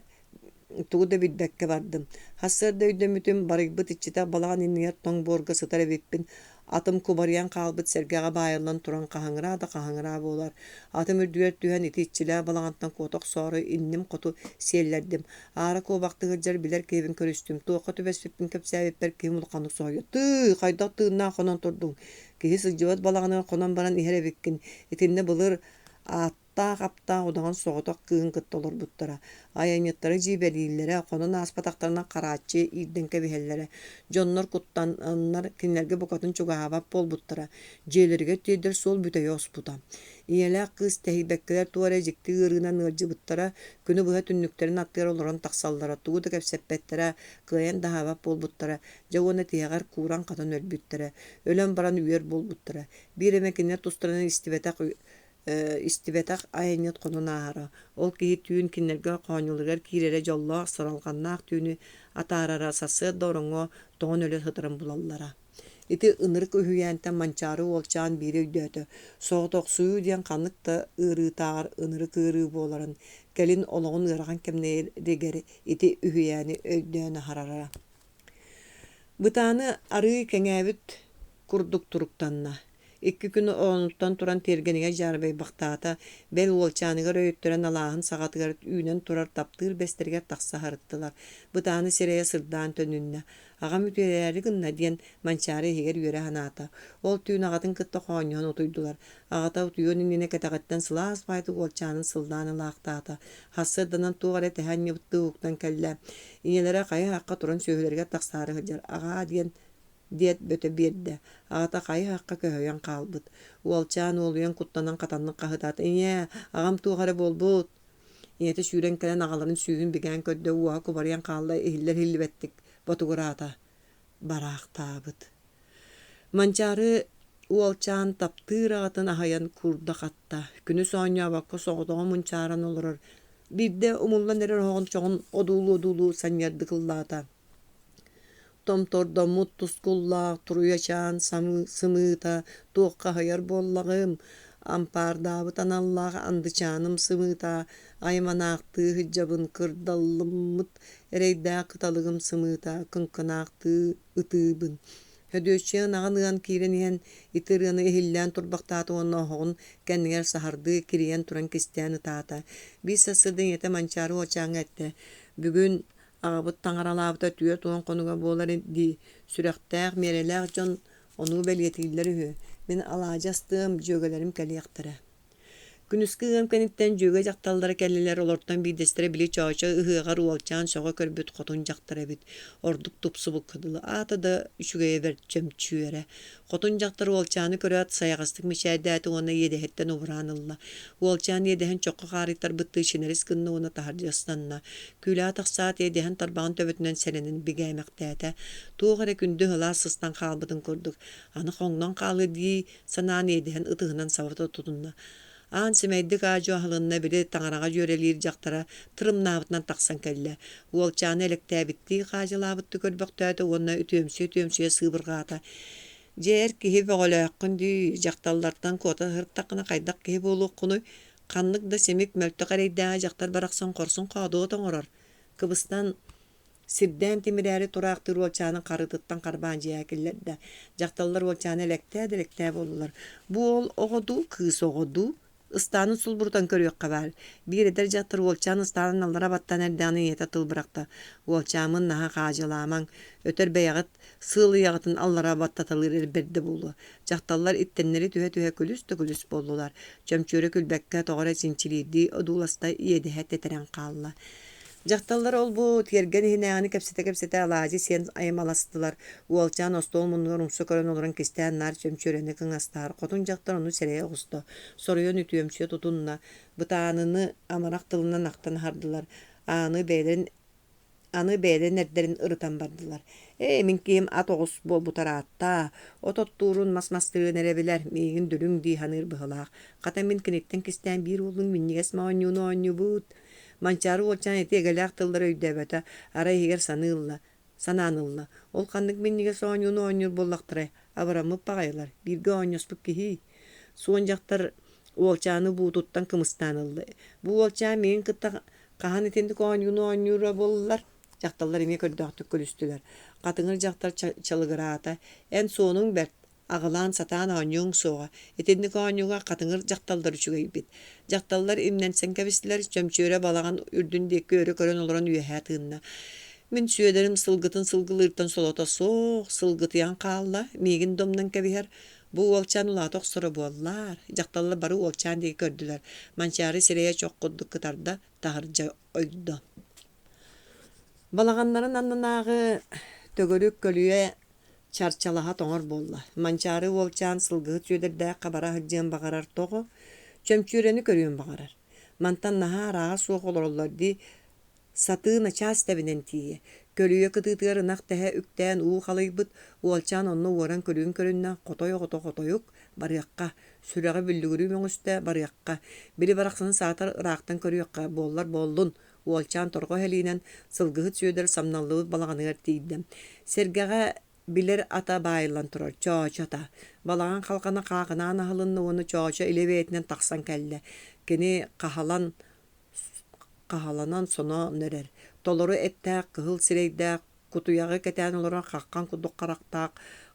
тугу да билбэккэ бардым. Сарсыарда өйдөммүтүм, барыйбыт иччитэх балаҕан иннигэр тоҥ буорга сытар эбиппин. Атым кубарыйан хаалбыт сэргэҕэ баайыллан туран хаһыҥыраа да хаһыҥыраа буолар. Атым үрдүгэр түһэн ити иччилээх балаҕантан куота охсоору инним хоту сиэллэрдим. Аара куобахтыы сылдьар билэр киһибин көрүстүм. Туохха түбэспиппин кэпсээбиппэр киһим улаханнык соһуйда. «Тыый, хайдах тыыннаах хонон турдуҥ? Киһи сылдьыбат балаҕаныгар хонон баран иһэр эбиккин. Итиннэ былыр аат Аптаах-аптаах удаҕан соҕотох кыыһын кытта олорбуттара, айанньыттары дьиибэлииллэрэ, хонон ааспатахтарына харааччы иирдэн кэбиһэллэрэ, дьоннор куттананнар кинилэргэ букатын чугаһаабат буолбуттара, дьиэлэригэр тиэрдэр суол бүтэйэ оспута. Ийэлээх кыыс тэһийбэккэлэр туох эрэ дьикти ыарыынан ыалдьыбыттара, күнү быһа түннүктэрин аттыгар олорон тахсаллара, тугу да кэпсэппэттэрэ, кыайан да аһаабат буолбуттара, дьэ уонна тиһэҕэр кууран-хатан өлбүттэрэ, өлөн баран үөр буолбуттара. Биир эмэ кинилэр тустарынан истибэтэх истибэтэх айанньыт хонон ааһара. Ол киһи түүн кинилэргэ хоонньуларыгар киирэрэ дьоллоох, сыралҕаннаах түүнү атаарара, сарсыарда ороҥҥо тоҥон өлө сытарын булаллара. Ити ынырык үһүйээнтэн Манчаары уолчаан биири өйдөөтө: соҕотохсуйуу диэн ханнык да ыарыытааҕар ынырык ыарыы буоларын, кэлин олоҕун ыарахан кэмнэригэр ити үһүйээни өйдөөн аһарара. Бытааны арыый кэҥээбит курдук туруктанна. Икки күн оонуттан туран тиэргэнигэр дьаарбайбахтаата, бэл уолчааныгар өйөттөрөн алааһын саҕатыгар үүнэн турар таптыыр бэстэригэр тахса сырыттылар. Бытааны сирэйэ сырдаан төнүннэ. Аҕам үтүөрээри гынна диэн Манчаары иһигэр үөрэ санаата. Ол түүн аҕатын кытта хоонньоһон утуйдулар. Аҕата утуйуон иннинэ кэтэҕиттэн сылаас баайдык уолчаанын сыллаан ылаахтаата. Сарсыарданан туох эрэ тэһэ анньыбыттыы уһуктан кэллэ. Ийэлэрэ хайа-хахха туран сүөһүлэригэр тахсаары сылдьар. Аҕаа диэн диэт бөтө биэрдэ. Аҕата хайы-хахха көһүйэн хаалбыт. Уолчаан уолуйан куттанан хатаннык хаһытаата: «Ийээ, аҕам туох эрэ буолбут!» Ийэтэ сүүрэн кэлэн аҕаларын сүүһүн бигээн көрдө, уоһа кубарыйан хаалла, иһиллэр-иһиллибэттик ботугураата. Бараахтаабыт. Манчаары Уолчаан таптыыр аҕатын аһыйан куурда хатта, күнүс оонньообокко соҕотоҕун мунчааран олорор, биирдэ умуллан эрэр оһоҕун чоҕун одуулуу-одуулуу санньыардык ыллаата. Томтордоммут тускуллаах туруйачаан сымыыта туохха аһыйар буоллаҕым, ампаардаабыт аналлаах андычааным сымыыта, айманаахтыы сылдьабын кырдаллыммыт эрэйдээх кыталыгым сымыыта, кыҥкынаахтыы ытыыбын. Сөдүөччүйэ ынаҕын ыан киирэн иһэн ити ырыаны иһиллээн турбахтаата уонна оһоҕун кэннигэр саһардыы кирийэн туран кистээн ытаата. Биир сарсыарда ийэтэ Манчаары уолчааҥҥа эттэ: «Бүгүн аҕабыт таҥаралаабыта 40 хонуга буолар дии, сүрэхтээх, миэрэлээх дьон ону бэлиэтииллэр үһү. Мин алаадьы астыам, дьүөгэлэрим кэлиэхтэрэ». Күнүскү ыам кэнниттэн дьүөгэ дьахталлара кэллилэр, олортон биирдэстэрэ били Чоочо ыһыаҕар уолчаан сөҕө көрбүт хотун дьахтара эбит, ордук тупсубукка дылы, аата да үчүгэйэ бэрт чөмчүүрэ. Хотун дьахтар уолчааны көрөөт сайаҕастык мичээрдээтэ уонна иэдэһиттэн убураан ылла. Уолчаан иэдэһин чоххо хаарыйтарбыттыы чинэрис гынна уонна таһырдьа ыстанна. Күүлэҕэ тахсаат иэдэһин тарбаҕын төбөтүнэн сэрэнэн бигээмэхтээтэ. Туох эрэ күндү ыһылаас сыстан хаалбытын курдук, аны хоҥнон хаалыа дии санаан иэдэһин ытыһынан саба тутунна. Аан сэмэйдик аа-дьуо аһылынна, били таҥараҕа дьүөрэлиир дьахтара тырымнаабытынан тахсан кэллэ. Уолчааны элэктээбиттии хаадьылаабыттыы көрбөхтөөтө уонна үтүөмсүйэ-үтүөмсүйэ сыыбырҕаата. Дьэ эр киһи бөҕөлөөххүн дии, дьахталлартан куота сырыттаххына хайдах киһи буолуоххунуй? Ханнык да симик, мөлтөх эрэйдээҕи дьахтар барахсан хорсун хоодуот оҥорор. Кыбыстан Сирдээн тимирээри тураахтыыр уолчаанын харытыттан харбаан дьиэҕэ киллэрдэ. Дьахталлар уолчааны элэктээ да элэктээ буоллулар. Бу уол оҕо дуу, кыыс оҕо дуу? Ыстаанын сулбурутан көрүөххэ баар. Биир эдэр дьахтар уолчаан ыстаанын аллара баттаан эрдэҕинэ ийэтэ тыл бырахта. Уолчааммын наһаа хаадьылаамаҥ, өтөр бэйэҕит сыалыйаҕытын аллара баттаталыыр эр бэрдэ буолуо. Дьахталлар иттэннэри түһэ-түһэ күлүс да күлүс буоллулар. Чөмчүөрэ күлбэккэ тоҕо эрэ чинчилиирдии одууласта, иэдэһэ тэтэрэн хаалла. Дьахталлар ол-бу тиэргэн иһинээҕини кэпсэтэ-кэпсэтэ алаадьы сиэн аймаластылар. Уолчаан остуол муннугар умса көрөн олорон кистээн наар чөмчүөрэни кыҥастаһар. Хотун дьахтар ону сэрэйэ оҕуста. Соруйан үтүөмсүйэ тутунна. Бытааныны амарах тылынан ахтан аһардылар. Ааны бэйэлэрин аны бэйэлэрин эрдэрин ырытан бардылар. Ээ, мин киһим ат оҕус буолбута ыраатта, от оттуурун, мас мастыырын эрэ билэр, миигин дүлүҥ дии саныыр быһыылаах. Хата мин киниттэн кистээн биир уоллуун минньигэс моонньууну оонньуубут. Манчаары уолчаан ити эгэлээх тыллары өйдөөбөтө, арай иһигэр саныы ылла, санаан ылла. Ол ханнык минньигэс оонньууну оонньуур буоллахтарай, абыраммыт баҕайылар, бииргэ оонньоспут киһии. Суон дьахтар уолчааны буутуттан кымыстаан ылла. Бу уолчаан миигин кытта хаһан итинник оонньууну оонньуура буоллар? Дьахталлар эмиэ көрдөөхтүк күлүстүлэр. Хатыҥыр дьахтар чалыгыраата: «Эн суонуҥ бэрт, аҕылаан сатаан оонньуоҥ суоҕа. Итинник оонньууга хатыҥыр дьахталлар үчүгэйбит». Дьахталлар имнэнсэн кэбистилэр, Чөмчүөрэ балаҕан үрдүн диэки өрө көрөн олорон үөһэ тыынна. «Мин Сүөдэрим сылгытын сылгылыыртан солото суох, сылгытыйан хаалла, миигин да умнан кэбиһэр. Бу уолчаан улаата охсоро буоллаар». Дьахталлар бары уолчаан диэки көрдүлэр. Манчаары сирэйэ чох курдук кытарда, таһырдьа ойдо. Балаҕаннарын аннынааҕы төгүрүк көлүйэ чарчалаһа тоҥор буолла. Манчаары уолчаан сылгыһыт Сүөдэрдээххэ бара сылдьыан баҕарар тоҕо? Чөмчүүрэни көрүөн баҕарар. Мантан наһаа ырааҕа суох олороллор дии, сатыы начаас тэбинэн тиийэ. Көлүйэ кытыытыгар ынах тэһэ үктээн уу халыйбыт, уолчаан онно уоран көрүүн көрүннэ, хотой оҕото хотойук, барыахха, сүрэҕэ бүллүгүрүү мөҥүстэ, барыахха, били барахсаны саатар ыраахтан көрүөххэ, буоллар буоллун, уолчаан торҕо иһэлиинэн Сылгыһыт Сүөдэр самналлыбыт балаҕаныгар тиийдэ. Сэргэҕэ билэр ата баайыллан турар, Чоочо ата. Балаҕан халҕана хаахынаан аһылынна уонна Чоочо илэ бэйэтинэн тахсан кэллэ. Кини хаһалан хаһаланан соноон эрэр, толору эттээх, кыһыл сирэйдээх, кутуйаҕы кэтээн олорон хаххан курдук харахтаах,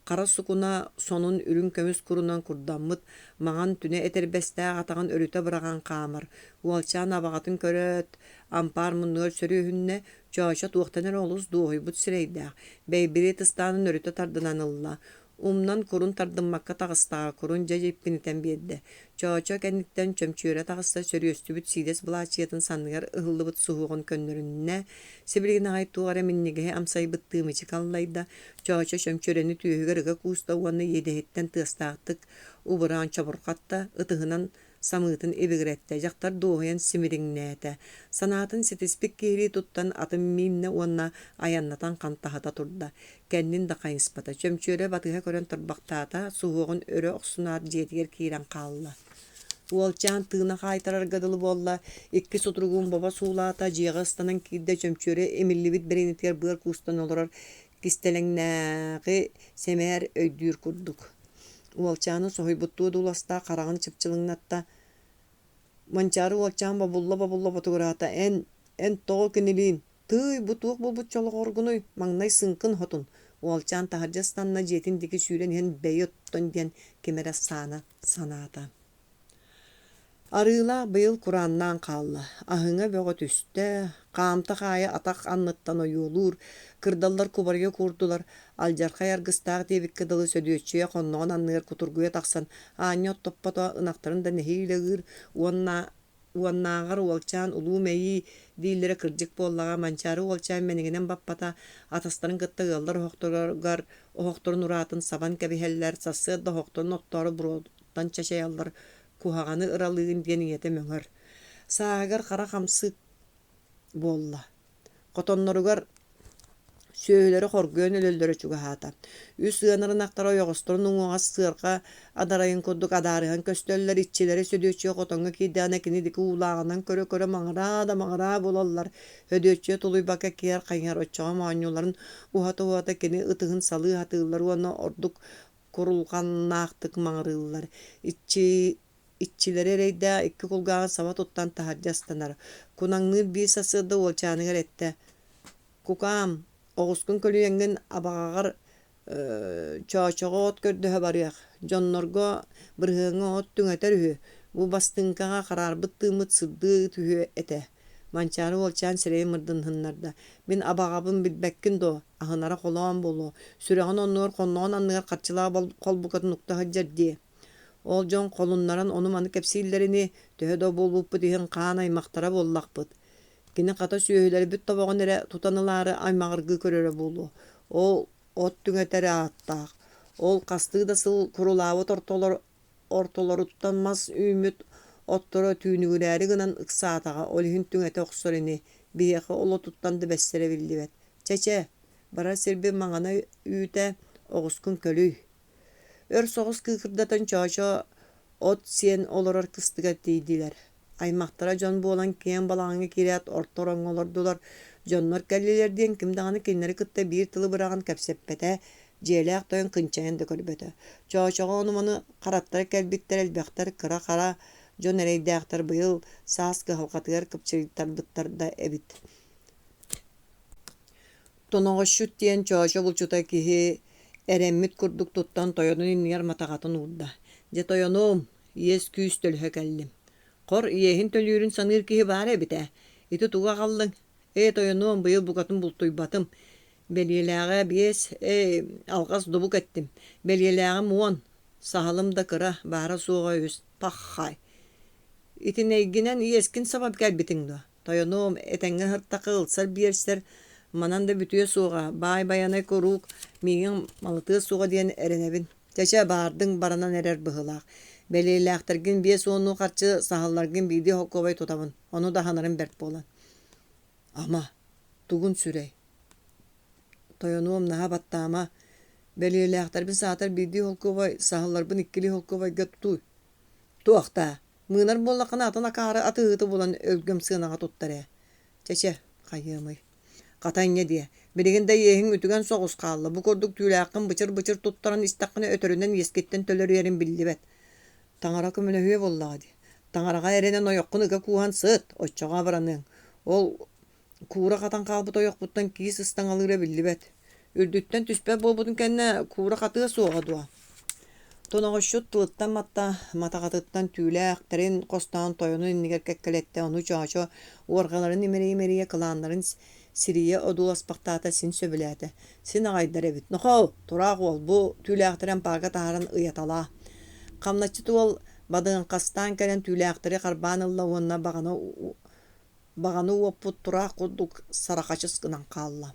хара сукуна сонун үрүҥ көмүс курунан курдаммыт, маҥан түнэ этэрбэстээх атаҕын өрүтэ быраҕан хаамар. Уолчаан абаҕатын көрөөт, ампаар муннугар сөрүөһүннэ, Чоочо туохтан эрэ олус дуоһуйбут сирэйдээх, бэйбириэт ыстаанын өрүтэ тардынан ылла. Умнан курун тардыммакка таҕыстаҕа, курун дьэ дьиппинитэн биэрдэ. Чоочо кэнниттэн чөмчүөрэ таҕыста, сөрүөстүбүт сиидэс былаачыйатын санныгар ыһыллыбыт суһуоҕун көннөрүннэ, сибилигин аҕай туох эрэ минньигэһи амсайбыттыы мичик аллайда. Чоочо чөмчүөрэни түөһүгэр ыга кууста уонна иэдэһиттэн тыастаахтык убураан чобурҕатта, ытыһынан самыытын ибигирэттэ, дьахтар дуоһуйан симириҥнээтэ. Санаатын ситиспит киһилии туттан атын мииннэ уонна айаннатан хантаһыта турда. Кэннин да хайыспата. Чөмчүөрэ батыһа көрөн турбахтаата, суһуоҕун өрө охсунаат дьиэтигэр киирэн хаалла. Уолчаан тыына хаайтарарга дылы буолла, икки сутуругун бобо суулаата, дьиэҕэ ыстанан киирдэ, Чөмчүөрэ имиллибит бэриинэтигэр быар куустан олорор кистэлэҥнээҕи сэмээр өйдүүр курдук. Уолчааны соһуйбуттуу одууласта, хараҕын чыпчылыҥнатта. Манчаары уолчаан бобулла-бобулла ботугураата: «Эн, эн тоҕо кинилиин Тыый, бу туох буолбут чолоҕоргунуй, маҥнай сыҥкын хотун, уолчаан таһырдьа ыстанна, дьиэтин диэки сүүрэн иһэн бэйи оттон диэн ким эрэ саана санаата. Арыылаах быйыл курааннаан хаалла, аһыҥа бөҕө түстэ, хаамтах аайы атах анныттан ойуолуур, кырдаллар кубарыйа куурдулар, алдьархай аргыстаах диэбиккэ дылы Сөдүөччүйэ хонноҕун анныгар кутургуйа тахсан аанньа оттоппото, ынахтарын да нэһиилэ ыыр уонна Уоннааҕар уолчаан улуу мэйии дииллэрэ кырдьык буоллаҕа, Манчаары уолчаан мэнигинэн баппата, атастарын кытта ыаллар оһохторугар оһохторун ураатын сабан кэбиһэллэр, сарсыарда оһохторун оттоору буруоттан чачайаллар, куһаҕаны ыралыыгын диэн ийэтэ мөҥөр. Сааһыгар хара хамсык буолла. Хотонноругар сүөһүлэрэ хоргуйан өлөллөрө чугаһаата. Үс ыанар ынахтара ойоҕосторун уҥуоҕа сыарҕа адарайын курдук адаарыһан көстөллөр, иччилэрэ Сөдүөччүйэ хотоҥҥо киирдэҕинэ кини диэки уулааҕынан көрө-көрө маҥыраа да маҥыраа буолаллар. Сөдүөччүйэ тулуйбакка киэр хайыһар, оччоҕо моонньуларын уһата-уһата кини ытыһын салыы сатыыллар уонна ордук курулҕаннаахтык маҥырыыллар. Иччи Иччилэри эрэйдээх икки кулгааҕын саба туттан таһырдьа ыстанар. Кунаҥныыр биир сарсыарда уолчааныгар эттэ: «Кукаам, оҕускун көлүйэҥҥин абаҕаҕар Чоочоҕо от көрдөһө барыах, дьоннорго бырыһыаҥҥа от түҥэтэр үһү, бу бастыҥкаҕа хараарбыт тыыммыт сырдыы түһүө этэ». Манчаары уолчаан сирэйин мырдынһыннарда: «Мин абаҕабын билбэккин дуо, аһынара холоон буолуо, сүрэҕин оннугар хонноҕун анныгар харчылаах холбукатын укта сылдьар дии» Ол дьон холуннаран ону-маны кэпсииллэрини, төһө да буолбуппут иһин хаан аймахтара буоллахпыт. Кини хата сүөһүлэрбит тобоҕун эрэ тутан ылаары аймаҕыргыы көрөрө буолуо. Ол от түҥэтэр ааттаах. Ол хастыы да сыл курулаабыт ортолоруттан мас үүммүт отторо түүнүгүрээри гынан ыксаатаҕа, ол иһин түҥэтэ охсор ини. Биһиэхэ ол отуттан да бэссэрэ биллибэт. Чэ-чэ, барар сирбит маҥана үүтэ, оҕускун көлүй Өр соҕус кыыкырдатан Чоочо от сиэн олорор кыстыгар тиийдилэр. Аймахтара дьон буолан киэҥ балаҕаҥҥа киирээт орто ороҥҥо олордулар. Дьоннор кэллилэр диэн ким даҕаны кинилэри кытта биир тылы быраҕан кэпсэппэтэ, дьиэлээх тойон кынчайан да көрбөтө. Чоочоҕо ону-маны хараттара кэлбиттэр элбэхтэр, кыра-хара дьон эрэйдээхтэр быйыл саас кыһалҕатыгар кыпчыйтарбыттар да эбит. Тоноҕосчут диэн Чоочо булчута киһи эрэммит курдук туттан тойонун иннигэр матаҕатын уурда: «Дьэ тойонуом, иэс-күүс төлөһө кэллим. Хор, иэһин төлүүрүн саныыр киһи баар эбит ээ. Ити тугу аҕаллыҥ? Ээ, тойонуом, быйыл букатын бултуйбатым. Бэлиэлээҕэ биэс, ээ, алҕас дубук эттим. Бэлиэлээҕим уон, саһылым да кыра, баара-суоҕа үс. Паххай! Итинэйгинэн иэскин саба кэлбитиҥ дуо? Тойонуом, этэҥҥэ ыһыртахха ылсар-биэрсэр манан да бүтүө суоҕа, баай Байанай куруук миигин малытыа суоҕа диэн эрэнэбин. Чэ-чэ, баардыҥ баранан эрэр быһыылаах. Бэлиэлээхтэргин биэс уоннуу харчы саһылларгын биирдии холкуобай тутабын, ону да аһынарым бэрт буолан. Ама, тугун сүрэй? Тойонуом, наһаа баттаама. Бэлиэлээхтэрбин саатар биирдии холкуобай, саһылларбын иккилии холкуобайга тутууй. Туохтаа, мыынар буоллаххына атын акаары атыыһыты булан өлгөм сыанаҕа туттар ээ. Чэ-чэ, хайыамый. Хата инньэ диэ, билигин да иэһиҥ үтүгэн соҕус хаалла, бу курдук түүлээххин бычыр-бычыр туттаран истэххинэ өтөрүнэн иэскиттэн төлөрүйэрин биллибэт. Таҥара көмөлөһүө буоллаҕа дии. Таҥараҕа эрэнэн ойоххун ыга кууһан сыт, оччоҕо абыраныаҥ. Ол Куура хатан хаалбыт ойохпуттан киис ыстаҥалыыра биллибэт. Үрдүттэн түспэт буолбутун кэннэ куура хатыа суоҕа дуо? Тоноҕосчут тылыттан матта, матаҕатыттан түүлээх, тэрин хостоон тойонун иннигэр кэккэлэттэ, ону Чоочо уорҕаларын имэрийэ-имэрийэ кылааннарын сирийэ одууласпахтаата син сөбүлээтэ. Син аҕайдар эбит. Нохоо, тураах уол, бу түүлээхтэри ампаарга таһааран ыйаталаа. Хамначчыт уол бадыаҥхастаан кэлэн түүлээхтэри харбаан ылла уонна баҕана баҕаны уоппут тураах курдук сарахачыс гынан хаалла.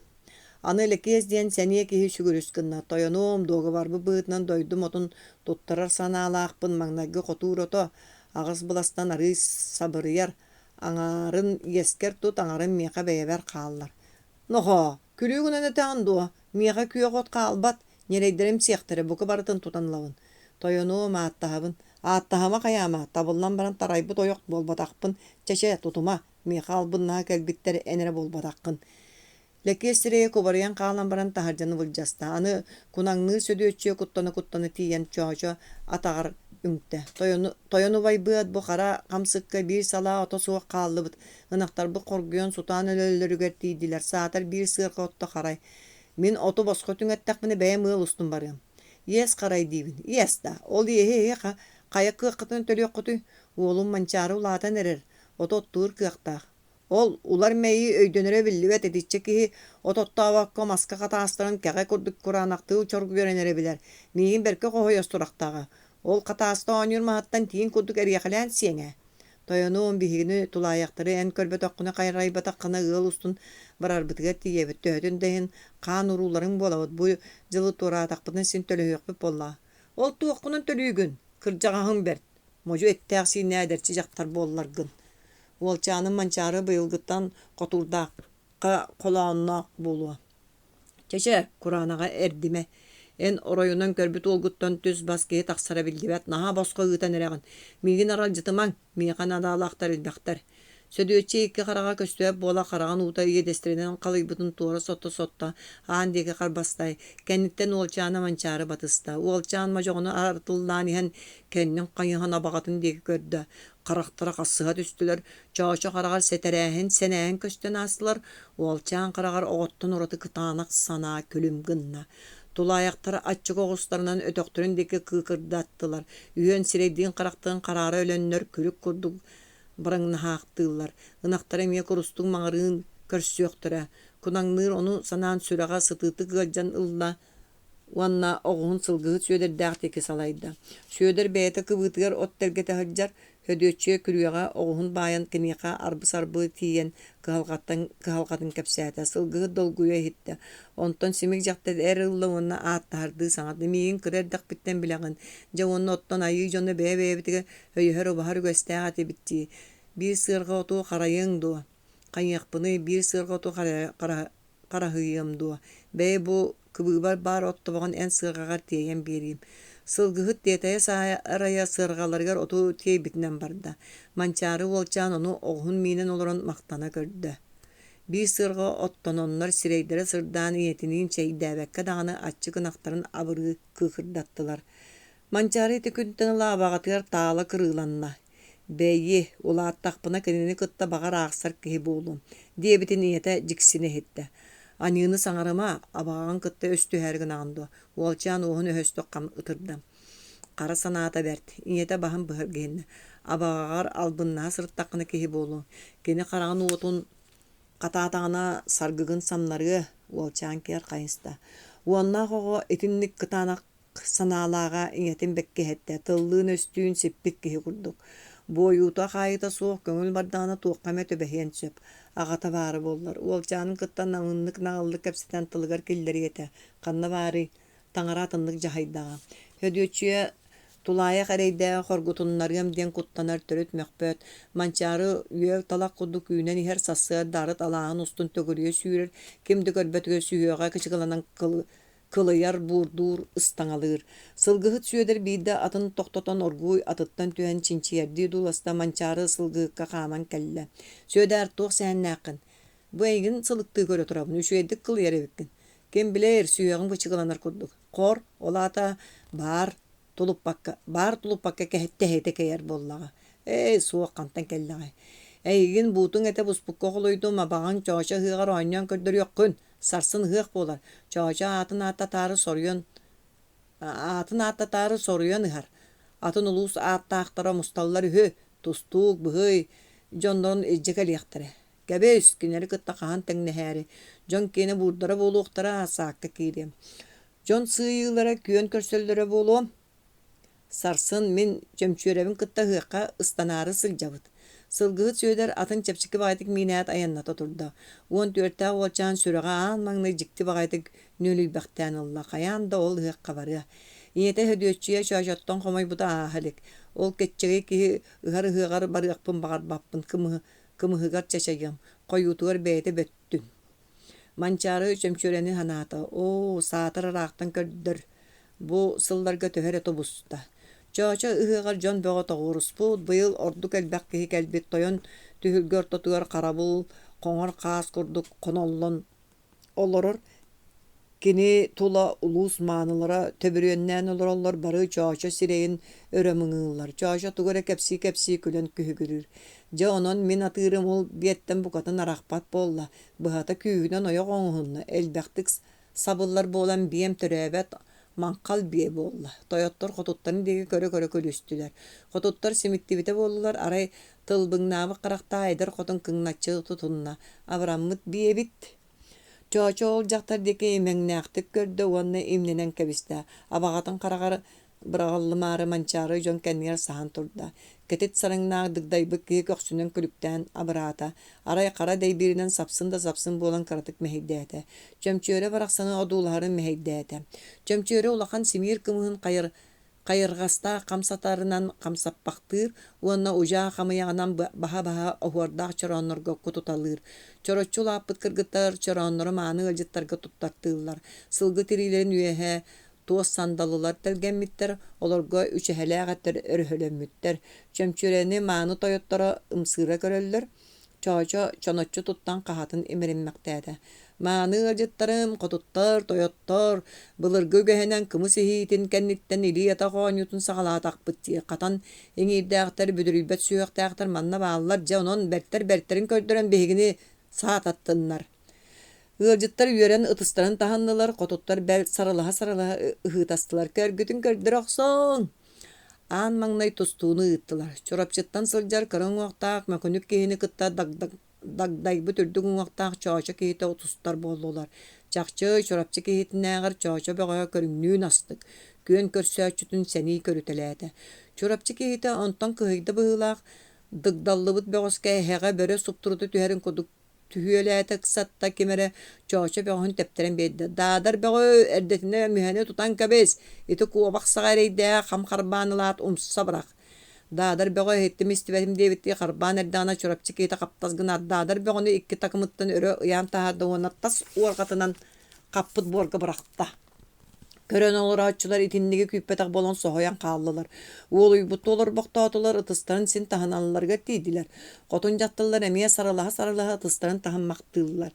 Аны Лэкиэс диэн сэниэ киһи сүгүрүс гынна, «Тойонуом, дуогабарбыт быһыытынан дойдум отун туттарар санаалаахпын, маҥнайгы хотуур ото, Аҕыс быластан арыый сабырыйар, аҥаарын иэскэр тут, аҥарын миэхэ бэйэбэр хааллар. Нохоо, күлүү гынан этэҕин дуо? Миэхэ күөх от хаалбат, ньирэйдэрим сиэхтэрэ, бука барытын тутан ылабын. Тойонуом, ааттаһабын. Ааттаһыма хайаама, табыллан баран тарайбыт ойох буолбатахпын. Чэ-чэ, тутума, миэхэ албыннаһа кэлбиттэр эн эрэ буолбатаххын. Лэкиэс сирэйэ кубарыйан хаалан баран таһырдьаны былдьаста. Аны кунаҥныыр Сөдүөччүйэ куттана-куттана тиийэн Чоочо атаҕар үҥтэ. Тойону, тойон убайбыат бу хара хамсыкка биир салаа ото суох хааллыбыт. Ынахтарбыт хоргуйан сутаан өлөллөрүгэр тиийдилэр. Саатар биир сыарҕа отто харай. Мин оту босхо түҥэттэхпинэ бэйэм ыал устун барыам. Иэс харай диибин. Иэс да, ол иэһи эһи хайа кыаххытынан төлүөххүтүй? Уолум Манчаары улаатан эрэр, оту оттуур кыахтаах. Ол улар мэйии өйдөнөрө биллибэт итиччэ киһи от оттообокко маска хатаастарын кэҕэ курдук кураанахтыы чоргуйарын эрэ билэр. Миигин бэркэ хоһуйар сурахтааҕа. Ол хатааста оонньуур маһыттан тииҥ курдук эриэхэлээн сиэҥ ээ. Тойонуом, биһигини тулаайахтары эн көрбөтөххүнэ хайрайбатаххына ыал устун барарбытыгар тиийэбит. Төһөтүн да иһин хаан урууларыҥ буолабыт. Бу дьылы туораатахпытына син төлөһүөхпүт буоллаҕа. Ол туоххунан төлүүгүн? Кырдьаҕаһыҥ бэрт. Модьу эттээх-сииннээх эдэрчи дьахтар буолларгын. Уолчааным Манчаары быйылгыттан хотуурдаахха холоонноох буолуо. Чэ-чэ, кураанаҕа эрдимэ. Эн оройунан көрбүт уолгуттан түс-бас киһи тахсара биллибэт, наһаа босхо ыытан эрэҕин. Миигин аралдьытымаҥ, миэхэ надаалаахтар элбэхтэр. Сөдүөччүйэ икки хараҕа көстүбэт буола хараҕын уута иэдэстэринэн халыйбытын туора сотто-сотто аан диэки харбастай, кэнниттэн уолчаана Манчаары батыста. Уолчаан модьоҕону арытыллаан иһэн кэннин хайыһан абаҕатын диэки көрдө. Харахтара хасыһа түстүлэр, Чоочо хараҕар сэтэрээһин, сэнээһин көстөн аастылар, уолчаан хараҕар оҕоттон ураты кытаанах санаа күлүм гынна. Тулаайахтар аччык оҕустарынан өтөхтөрүн диэки кыыкырдаттылар, үһүөн сирэйдиин-харахтыын хараара өлөннөр күлүк курдук быраҥнаһаахтыыллар, ынахтара эмиэ курустук маҥырыын көрсүөхтэрэ. Кунаҥныыр ону санаан сүрэҕэ сытыытык ыалдьан ылла уонна оҕуһун сылгыһыт Сүөдэрдээх диэки салайда. Сүөдэр бэйэтэ кыбыытыгар от тэлгэтэ сылдьар, Сөдүөччүйэ күрүөҕэ оҕуһун баайан киниэхэ арбы-сарбы тиийэн кыһалҕаттан кыһалҕатын кэпсээтэ, сылгыһыт долгуйа иһиттэ. Онтон симик дьахтар эр ылла уонна ааттаһардыы саҥарда: «Миигин кыра эрдэхпиттэн билэҕин, дьэ уонна оттон айыы дьоно бэйэ-бэйэбитигэр өйөһөр-убаһар үгэстээх этибит дии. Биир сыарҕа оту харайыаҥ дуо? Хайыахпыный, биир сыарҕа оту хараһыйыам дуо, бэйэ бу кыбыыбар баар от тобоҕун эн сыарҕаҕар тиэйэн биэриим. Сылгыһыт тиэтэйэ-саарайа сыарҕаларыгар оту тиэйбитинэн барда. Манчаары уолчаан ону оҕуһун миинэн олорон махтана көрдө. Биир сыарҕа оттононнор сирэйдэрэ сырдаан ийэтиниин чэйдээбэккэ даҕаны аччык ынахтарын абырыы кыыкырдаттылар. Манчаары ити күнтэн ыла абаҕатыгар таала кырыыланна. «Бэйи, улааттахпына кинини кытта баҕар аахсар киһи буолуом» диэбитин ийэтэ дьиксинэ иһиттэ. «Аньыыны саҥарыма, абаҕаҕын кытта өс түһээри гынаҕын дуо?» Уолчаан уоһун өһөстүк хам ытырда. Хара санаата бэрт, ийэтэ баһын быһа илгиһиннэ. «Абаҕаҕар албыннаһа сырыттаххына киһи буолуоҥ, кини хараҕын уотун хатаатаҕына саргыгын самнарыа» уолчаан киэр хайыста. Уоннаах оҕо итинник кытаанах санаалааҕа ийэтин бэккиһэттэ, тыллыын-өстүүн сиппит киһи курдук. Буойуута-хаайыыта суох көҥүл бардаҕына туохха эмэ түбэһиэн сөп. Аҕата баара буоллар, уолчаанын кытта намыыннык-наҕыллык кэпсэтэн тылыгар киллэриэ этэ. Ханна баарый, таҥара атыннык дьаһайдаҕа. Сөдүөччүйэ тулаайах эрэйдээҕи хоргутуннарыам диэн куттанар төрүт мөхпөт, Манчаары үөл талах курдук үүнэн иһэр сарсыарда арыт алааһын устун төгүрүйэ сүүрэр, ким да көрбөтүгэр сүһүөҕэ кычыгыланан кылыйар, буурдуур, ыстаҥалыыр. Сылгыһыт Сүөдэр биирдэ атын тохтотон оргууй атыттан түһэн чинчийэрдии дууласта Манчаары сылгыһыкка хааман кэллэ. «Сүөдээр, туох сэһэннээххин? Бу эйигин сылыктыы көрө турабын, үчүгэйдик кылыйар эбиккин. Ким билээр, сүһүөҕүҥ бычыгыланар курдук. Хор, ол аата баар тулуппакка, баар тулуппакка тэһитэ кэйэр буоллаҕа. Ээ, суох, хантан кэллэҕэй? Эйигин буутуҥ этэ буспукка холуйдум, абаҕаҥ Чоочо ыһыаҕар оонньоон көрдөрүөххүн. Сарсын ыһыах буолар, Чоочо аатын ааттатаары соруйан аатын ааттатаары соруйан ыһар. Атын улуус ааттаахтара мусталлар үһү, тустуук, быһый дьоннорун илдьэ кэлиэхтэрэ. Кэбис, кинилэри кытта хаһан тэҥнэһээри, дьон киэнэ буурдара буолуохтара, саакка киириэм. Дьон сыыйыылара күөн көрсөллөрө буолуо. Сарсын мин Чөмчүөрэбин кытта ыһыахха ыстанаары сылдьабыт. Сылгыһыт Сүөдэр атын чэпчэки баҕайытык миинээт айанната турда. Уон түөртээх уолчаан сүрэҕэ аан маҥнай дьикти баҕайытык нүөлүйбэхтээн ылла, хайаан да ол ыһыахха барыа. Ийэтэ Сөдүөччүйэ Чоочоттон хомойбута ааһа илик. Ол кэччэгэй киһи ыһар ыһыаҕар барыахпын баҕарбаппын, кымыһыгар чачайыам, хойуутугар бэйэтэ бөттүн. Манчаары чөмчүөрэни санаата, оо, саатар ыраахтан көрдөр, бу сылларга төһө эрэ тубуста. Чоочо ыһыаҕар дьон бөҕө тоҕуоруспут, быйыл ордук элбэх киһи кэлбит тойон түһүлгэ ортотугар харабыл хоҥор хаас курдук хоноллон олорор. Кини тула улуус маанылара төбүрүөннээн олороллор, бары Чоочо сирэйин өрө мыҥыыллар. Чоочо тугу эрэ кэпсии-кэпсии күлэн күһүгүрүүр. Дьэ онон мин атыырым ол биэттэн букатын арахпат буолла, быһата күүһүнэн ойох оҥоһунна, элбэхтик сабыллар буолан биэм төрөөбөт маҥхал биэ буолла. Тойоттор хотуттарын диэки көрө-көрө күлүстүлэр. Хотуттар симиттибитэ буоллулар, арай тылбыҥнаабыт харахтаах эдэр хотун кыҥначчы тутунна, абыраммыт биэбит. Чоочо ол дьахтар диэки имэҥнээхтик көрдө уонна имнэнэн кэбистэ, абаҕатын хараҕар быраҕыллымаары Манчаары дьон кэннигэр саһан турда. Кэтит сарыҥнаах дыгдайбыт киһи көхсүнэн күлүктээн абыраата, арай хара дэйбииринэн сапсын да сапсын буолан кыратык мэһэйдээтэ. Чөмчүөрэ барахсаны одуулаһарын мэһэйдээтэ. Чөмчүөрэ улахан симиир кымыһын хайыр хайырҕастаах хамсатарынан хамсаппахтыыр уонна удьаа хамыйаҕынан баһа-баһа оһуордаах чорооннорго кутуталыыр. Чороччу улааппыт кыргыттар чорооннору мааны ыалдьыттарга туттартыыллар. Сылгы тириилэрин үөһэ туос сандалылар тэлгэммиттэр, олорго үчэһэлээх эттэр өрөһөлөммүттэр. Чөмчүөрэни мааны тойотторо ымсыыра көрөллөр. Чоочо чоноччу туттан хаһатын имэриммэхтээтэ: «Мааны ыалдьыттарым, хотуттар, тойоттор, былыргы үгэһинэн кымыс иһиитин кэнниттэн илии-атах оонньуутун саҕалаатахпыт дии, хатан иҥиирдээхтэр, бүдүрүйбэт сүһүөхтээхтэр манна бааллар, дьэ онон бэртэр бэртэрин көрдөрөн биһигини саататтыннар». Ыалдьыттар үөрэн ытыстарын таһыннылар, хотуттар бэл сарылаһа-сарылаһа ыһыытастылар: «Көргүтүн көрдөрө охсуҥ!» Аан маҥнай тустууну ыыттылар. Чурапчыттан сылдьар кыра уҥуохтаах мөкүнүк киһини кытта дагдайбыт үрдүк уҥуохтаах Чоочо киһитэ тустар буоллулар. Чахчы, Чурапчы киһитинээҕэр Чоочо бөҕөһө көрүҥнүүн астык, күөн көрсөөччүтүн сэнии көрүтэлээтэ. Чурапчы киһитэ онтон кыһыйда быһыылаах, дыгдаллыбыт бөҕөскө эһэҕэ бөрө суптурута түһэрин курдук түһүөлээтэ ыксатта ким эрэ Чоочо бөҕөһүн тэптэрэн биэрдэ: «Даадар бөҕө, эрдэтинэ мүһэни тутан кэбис, ити куобах саҕа эрэйдээх хам харбаан ылаат умса бырах». Даадар бөҕө иһиттим-истибэтим диэбиттии харбаан эрдэҕинэ Чурапчы киһитэ хаптас гынаат Даадар бөҕөнү икки такымыттан өрө ыйаан таһаарда уонна тас уорҕатынан хаппыт буорга бырахта. Көрөн олорооччулар итинниги күүппэтэх буолан соһуйан хааллылар. Уолуйбуттуу олорбохтоотулар, ытыстарын син таһыналларыгар тиийдилэр. Хотун дьахталлар эмиэ сарылаһа-сарылаһа ытыстарын таһыммахтыыллар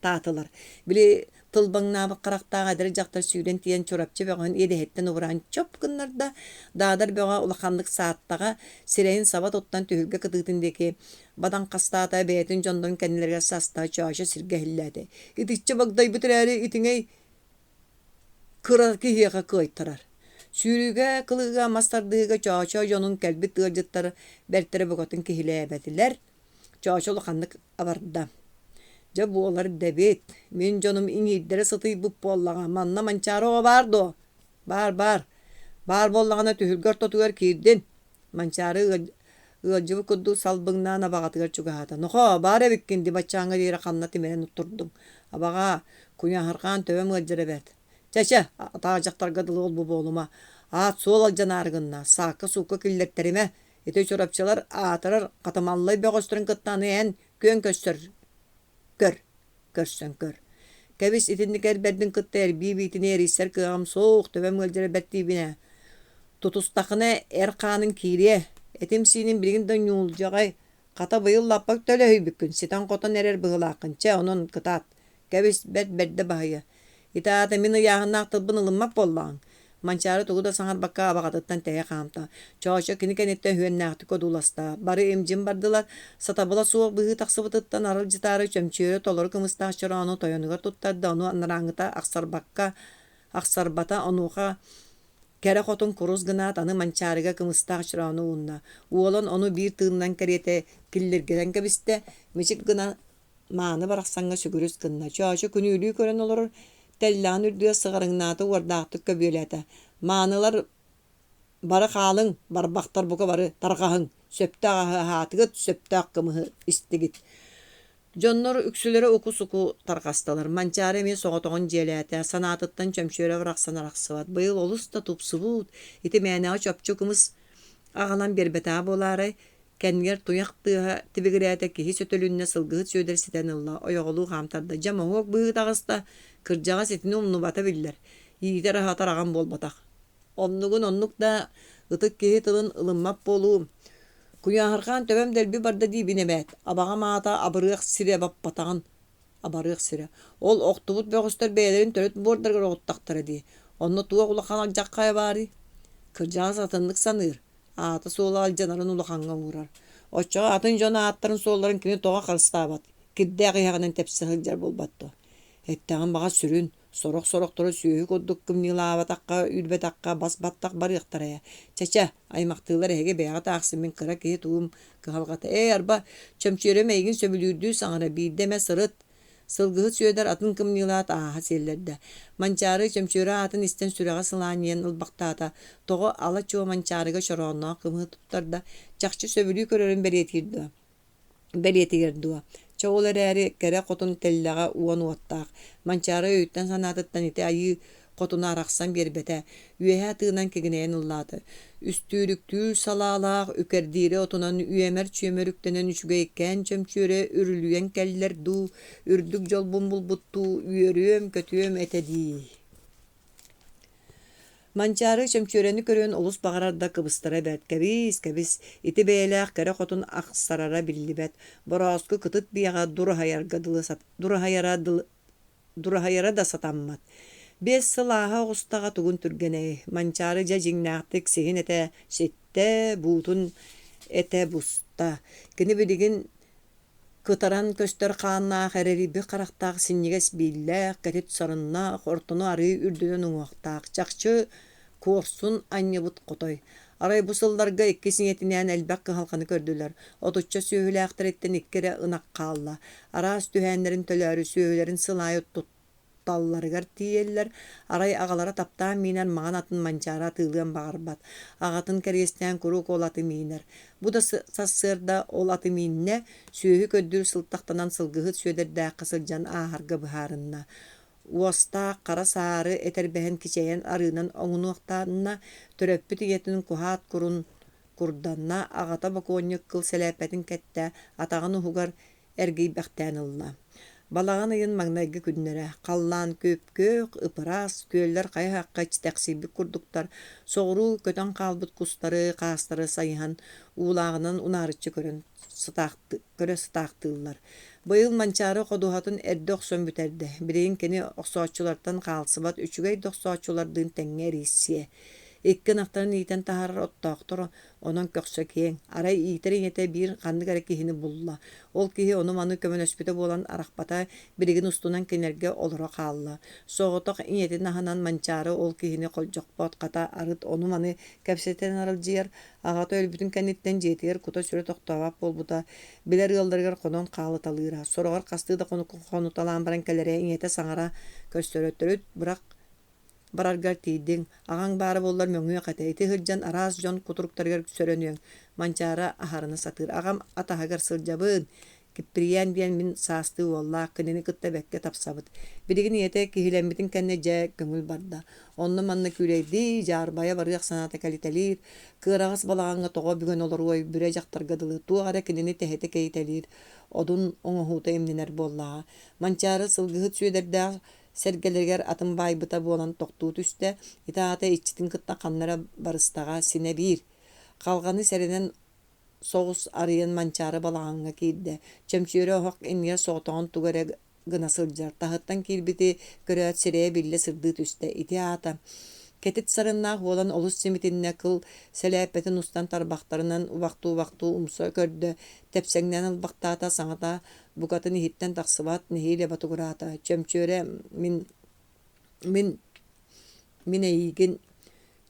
таатылар. Били тылбаҥнаабыт харахтаах эдэр дьахтар сүүрэн тиийэн Чурапчы бөҕөһүн иэдэһиттэн убураан чоп гыннарда. Даадар бөҕө улаханнык сааттаҕа, сирэйин саба туттан түһүлгэ кытыытын диэки бадаҥхастаата, бэйэтин дьоннорун кэннилэригэр саста, чоочо сиргэ иһиллээтэ. Итиччэ багдайбыт эрээри итиҥэй Кыра киһиэхэ кыайтарар. Сүүрүүгэ, кылыыга, мас тардыһыыга Чоочо дьонун кэлбит ыалдьыттар бэртэрэ букатын киһилээбэтилэр. Чоочо улаханнык абарда: «Дьэ буолар да эбит, мин дьонум иҥиирдэрэ сытыйбыт буоллаҕа, манна Манчаары оҕо баар дуо?» «Баар, баар. Баар буоллаҕына түһүлгэ ортотугар киирдин». Манчаары ыалдьыбыт курдук салбыҥнаан абаҕатыгар чугаһаата: «Нохоо, баар эбиккин дии баччааҥҥа диэри ханна тимирэн турдуҥ? Абаҕаа, куйаһырҕаан төбөм ыалдьар эбээт. Чэ-чэ, атаах дьахтарга дылы ол-бу буолума. Аат-суол алдьанаары гынна, саакка-суукка киллэртэримэ. Ити чурапчылар аатырар хатымаллай бөҕөстөрүн кытта аны эн күөн көрсөр Көр, көрсөн көр. Кэбис итинник эр бэрдин кытта эрбии биитини эрийсэр кыаҕым суох, төбөм ыалдьара бэрт диибин ээ. Тутустаххына эр хааныҥ киириэ, этим-сииним билигин да ньуулдьаҕай, хата быйыл лаппа төлөһүйбүккүн, ситэн-хотон эрэр быһыылааххын, чэ, онон кытаат. Кэбис, бэрт бэрдэ баһыйа. Ити аата мин ыйааһыннаах тылбын ылыммат буоллаҕыҥ. Манчаары тугу да саҥарбакка абаҕатыттан тэйэ хаамта. Чоочо кини кэнниттэн үһүөннээхтик одууласта. Бары им-дьим бардылар. Сатабыла суох быһыы тахсыбытыттан аралдьытаары чөмчүөрэ толору кымыстаах чороону тойонугар туттарда, ону анарааҥҥыта ахсарбакка ахсарбата, онуоха кэрэ хотун курус гынаат аны Манчаарыга кымыстаах чороону уунна. Уолан ону биир тыынынан кэриэтэ киллиргэтэн кэбистэ, мичик гына мааны барахсаҥҥа сүгүрүс гынна. Чоочо күнүүлүү көрөн олорор тэллэҕин үрдүгэр сыҕарыҥнаата, уордаахтык көбүөлээтэ: «Маанылар бары хаалыҥ, барбахтар бука бары тарҕаһыҥ, сөптөөх аһы аһаатыгыт, сөптөөх кымыһы истигит». Дьоннор үксүлэрэ уку-суку тарҕастылар. Манчаары эмиэ соҕотоҕун дьиэлээтэ, санаатыттан чөмчүөрэ барахсан арахсыбат. Быйыл олус да тупсубут, ити мээнэҕэ чопчу кымыс. Аҕалан биэрбэтэҕэ буолаарай, кэннигэр туйах тыаһа тибигирээтэ, киһи сөтөлүннэ, сылгыһыт Сүөдэр ситэн ылла, ойоҕолуу хаамтарда. Дьэ моһуок быһыы таҕыста, кырдьаҕас итини умнубата биллэр, иитэр-аһатар аҕам буолбатах. Оннугун оннук да, ытык киһи тылын ылыммат буолуу. Куйааһырҕаан төбөм дэлби барда диибин эбээт, абаҕам аата абырыах сирэ баппатаҕын абарыах сирэ. Ол охтубут бөҕөстөр бэйэлэрин төрүт буордарыгар оҕуттахтара дии. Онно туох улахан алдьархайа баарый? Кырдьаҕас атыннык саныыр, аата-суола алдьанарын улахаҥҥа уурар. Оччоҕо атын дьон ааттарын-суолларын кини тоҕо харыстаабат, кирдээх иһэҕинэн тэпсэ сылдьар буолбат дуо? Эттэҕим баҕас сүрүн, сорох-сорохторо сүөһү курдук кымньыылаабатахха, үүрбэтэххэ бас-баттах барыахтара ээ. Чэ-чэ, аймахтыылар эһиги бэйэҕит аахсын мин кыра киһи тугум кыһалҕата. Ээ, арба, Чөмчүөрэм эйигин сөбүлүүрдүү саҥара, биирдэ эмэ сырыт. Сылгыһыт Сүөдэр атын кымньыылаат ааһа сиэллэрдэ. Манчаары Чөмчүөрэ аатын истэн сүрэҕэ сылаанньыйан ылбахтаата. Тоҕо ала-чуо Манчаарыга чороонноох кымыһы туттарда, чахчы сөбүлүү көрөрүн бэлиэтиир дуо? Бэлиэтигэр дуо? Чэ, ол эрээри кэрэ хотун тэллэҕэ уон уоттаах. Манчаары өйүттэн-санаатыттан ити айыы хотуна арахсан биэрбэтэ, үөһэ тыынан кигинэйэн ыллаата. Үстүүрүктүүр салаалаах үкэрдиирэ отунан үөмэр-чүөмэр үктэнэн үчүгэйкээн чөмчүөрэ үрүлүйэн кэллэр дуу, үрдүк дьолбун булбуттуу үөрүөм-көтүөм этэ дии. Манчаары чөмчүөрэни көрүөн олус баҕарар да кыбыстара бэрт, кэбиис, кэбис, ити бэйэлээх кэрэ хотун ахсарара биллибэт, борооску кытыт биэҕэ дураһайарга дылы дураһайара дылы дураһайара да сатаммат. 5 сыл ааһа оҕустаҕа тугун түргэнэй, Манчаары дьэ дьиҥнээхтик сиһин этэ ситтэ, буутун этэ буста. Кини билигин Кытаран көстөр хааннаах эрэрийбит харахтаах синньигэс бииллээх, кэтит сарыннаах, ортону арыы үрдүнэн уҥуохтаах, чахчы куорсун анньыбыт хотой. Арай бу сылларга иккис ийэтинээн элбэх кыһалҕаны көрдүлэр. Отучча сүөһүлээхтэриттэн икки эрэ ынах хаалла. Араас түһээннэрин төлөөрү сүөһүлэрин сыл аайы тутталларыгар тиийэллэр, арай аҕалара таптаан миинэр маҥан атын Манчаары атыылыан баҕарбат, аҕатын кэриэстээн куруук ол аты миинэр. Бу да сарсыарда ол аты мииннэ, сүөһү көрдүүр сылтахтанан сылгыһыт Сүөдэрдээххэ сылдьан ааһарга быһаарынна. Уостаах хара саары этэрбэһин кичэйэн арыынан оҥунуохтанна, төрөппүт ийэтин куһаат курун курданна, аҕата бокуонньук кыл сэлээппэтин кэттэ, атаҕын уһугар эргийбэхтээн ылла. Балаҕан ыйын маҥнайгы күннэрэ, халлаан күп-күөх, ып-ыраас, күөллэр хайа-хахха иччитэхсийбит курдуктар, соҕуруу көтөн хаалбыт кустары, хаастары сайыһан, уулааҕынан унаарыччы көрөн көрө сытаахтыыллар. Быйыл Манчаары ходуһатын эрдэ охсон бүтэрдэ. Билигин кини охсооччулартан хаалсыбат үчүгэй да охсооччулардыын тэҥҥэ эрийсиэ. Икки ынахтарын иитэн таһаарар оттоохтор Онон көхсө киэҥ, арай иитэр ийэтэ биир ханнык эрэ киһини булла. Ол киһи ону-маны көмөлөспүтэ буолан арахпата, билигин устунан кинилэргэ олоро хаалла. Соҕотох ийэтин аһынан Манчаары ол киһини холдьохпот, хата арыт ону-маны кэпсэтэн аралдьыйар, аҕата өлбүтүн кэнниттэн дьиэтигэр кута-сүрэ тохтообот буолбута, билэр ыалларыгар хонон хаалыталыыра. Сороҕор хастыы да хонукка хонуталаан баран кэлэрэ, ийэтэ саҥара көрсөрө, төрүт бырах Бараргар тиийдиҥ, аҕаҥ баара буоллар мөҥүөх этэ, ити сылдьан араас дьон кутуруктарыгар сөрөнүөҥ, Манчаары аһарына сатыыр. Аҕам атаһыгар сылдьабын, Киппирийээн диэн мин саастыы уоллаах, кинини кытта бэккэ тапсабыт. Билигин ийэтэ киһилэммитин кэннэ дьэ көҥүл барда. Онно-манна күүлэйдии, дьаарбайа барыах санаата кэлитэлиир, кыараҕас балаҕаҥҥа тоҕо бүгэн олоруой, бүрэ дьахтарга дылы туох эрэ кинини тэһитэ кэйитэлиир, одун оҥоһуута имнэнэр буоллаҕа. Манчаары сылгыһыт Сүөдэрдээх сэргэлэригэр атын баайбыта буолан тохтуу түстэ, ити аата иччитин кытта ханна эрэ барыстаҕа синэ биир. Халҕаны сэрэнэн соҕус арыйан Манчаары балаҕаҥҥа киирдэ, Чөмчүөрэ оһох иннигэр соҕотоҕун тугу эрэ гына сылдьар, таһыттан киирбити көрөөт сирэйэ биллэ сырдыы түстэ, ити аата кэтит сарыннаах уолан олус симитиннэ, кыл сэлээппэтин устан тарбахтарынан убахтуу-убахтуу умса көрдө, тэпсэҥнээн ылбахтаата, саҥата букатын иһиттэн тахсыбат, нэһиилэ ботугураата: «Чөмчүөрэ, мин мин мин эйиигин»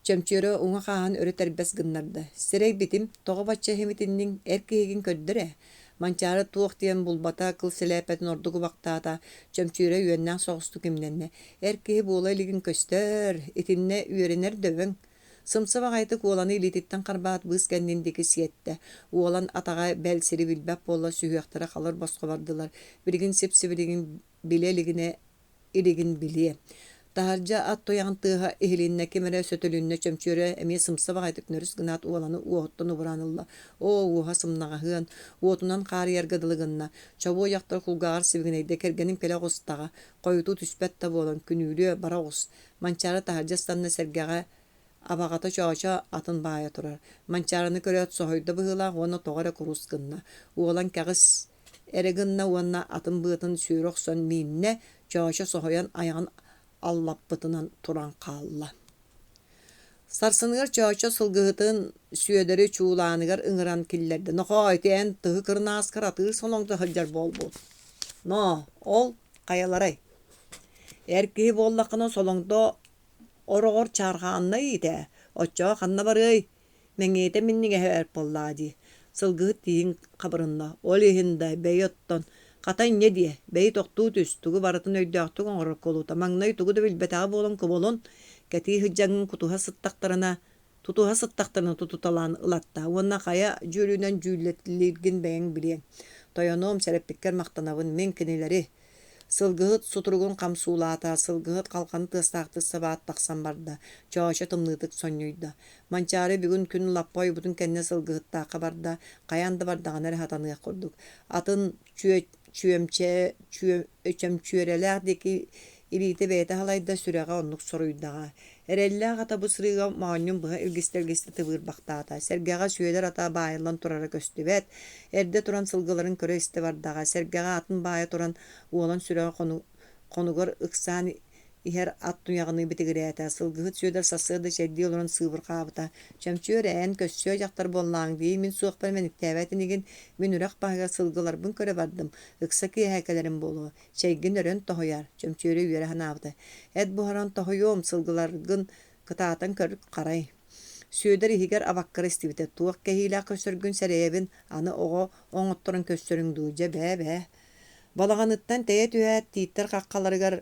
Чөмчүөрэ уҥа хааһын өрө тэрбэс гыннарда: «Сэрэйбитим, тоҕо бачча иһимитинниҥ, эр киһигин көрдөр ээ» Манчаары туох диэн булбата, кыл сэлээппэтин ордук убахтаата, Чөмчүөрэ үөннээх соҕустук имнэннэ: «Эр киһи буола илигин көстөр, итиннэ үөрэнэр дөбөҥ» Сымса баҕайытык уоланы илиититтэн харбаат быыс кэннин диэки сиэттэ. Уолан атаҕа бэл сири билбэт буолла, сүһүөхтэрэ халыр босхо бардылар. Билигин сип-сибилигин билэ илигинэ илигин билиэ. Таһырдьа ат туйаҕын тыаһа иһилиннэ, ким эрэ сөтөлүннэ, чөмчүөрэ эмиэ сымса баҕайытык нөрүс гынаат уоланы уоһуттан убураан ылла. Оо, уоһа сымнаҕаһыан, уотунан хаарыйарга дылы гынна. Чобуо дьахтар кулгааҕар сибигинэйдэ, кэргэним кэлэ оҕустаҕа, хойутуу түспэт да буолан, күнүүлүө, бара оҕус. Манчаары таһырдьа ыстанна сэргэҕэ Абаҕата Чоочо атын баайа турар. Манчаарыны көрөөт соһуйда быһыылаах уонна тоҕо эрэ курус гынна. Уолан кэҕис эрэ гынна уонна атын быатын сүөрэ охсон мииннэ, Чоочо соһуйан айаҕын аллаппытынан туран хаалла. Сарсыныгар Чоочо сылгыһытын Сүөдэри чуулааныгар ыҥыран киллэрдэ. «Нохоо, ити эн тыһы кырынааскар атыыр солоҥдо сылдьар буолбут. Ноо, ол хайаларай? Эр киһи буоллаххына солоҥдо Ороҕор чаархааннай иитээ, оччоҕо ханна барыай, мэҥиэтэ минньигэһэ бэрт буоллаҕа дии, сылгыһыт тииһин хабырынна, ол иһин да, бэйи оттон, хата инньэ диэ, бэйи тохтуу түс, тугу барытын өйдөөхтүк оҥорор куолута, маҥнай тугу да билбэтэҕэ буолан кубулун, кэтии сылдьаҥҥын кутуһа сыттахтарына, тутуһа сыттахтарына тутуталаан ылатта уонна хайа дьүөлүнэн дьүүллэтилииргин бэйэҥ билиэҥ. Тойонуом, сэрэппиккэр махтанабын, мин кинилэри Сылгыһыт сутуругун хам суулаата, сылгыһыт халҕаны тыастаахтык сабаат тахсан барда, Чоочо тымныытык сонньуйда. Манчаары бүгүн күн лаппа ойбутун кэннэ сылгыһыттаахха барда, хайаан да бардаҕына эрэ сатаныах курдук. Атын чүө чүөмчэ чүө чөмчүөрэлээх диэки илиитэ бэйэтэ халайда, сүрэҕэ оннук соруйдаҕа. Эрэллээх ата бу сырыыга моонньун быһа илгистэ-илгистэ тыбыырбахтаата. Сэргэҕэ Сүөдэр ата баайыллан турара көстүбэт. Эрдэ туран сылгыларын көрө-истэ бардаҕа. Сэргэҕэ атын баайа туран, уолан сүрэҕэ хонугар ыксаан иһэр ат туйаҕыныы битигирээтэ. Сылгыһыт Сүөдэр сарсыарда чэйдии олорон сыыбырҕаабыта. «Чөмчүөр, эн көссүө дьахтар буоллааҥ дии, мин суохпар мэниктээбэт инигин, мин үрэх баһыгар сылгыларбын көрө бардым, ыкса киэһэ кэлэрим буолуо. Чэйгин өрөн тоһуйаар, Чөмчүөрэ үөрэ санаабыта. Эт буһаран тоһуйуом, сылгыларгын кытаатан көр, харай. Сүөдэр иһигэр абаккара истибитэ, туох кэһиилээх көрсөргүн сэрэйэбин, аны оҕо оҥотторон көрсөрүҥ дуу, дьэ бээ-бээ. Балаҕаныттан тэйэ түһээт, тииттэр хаххаларыгар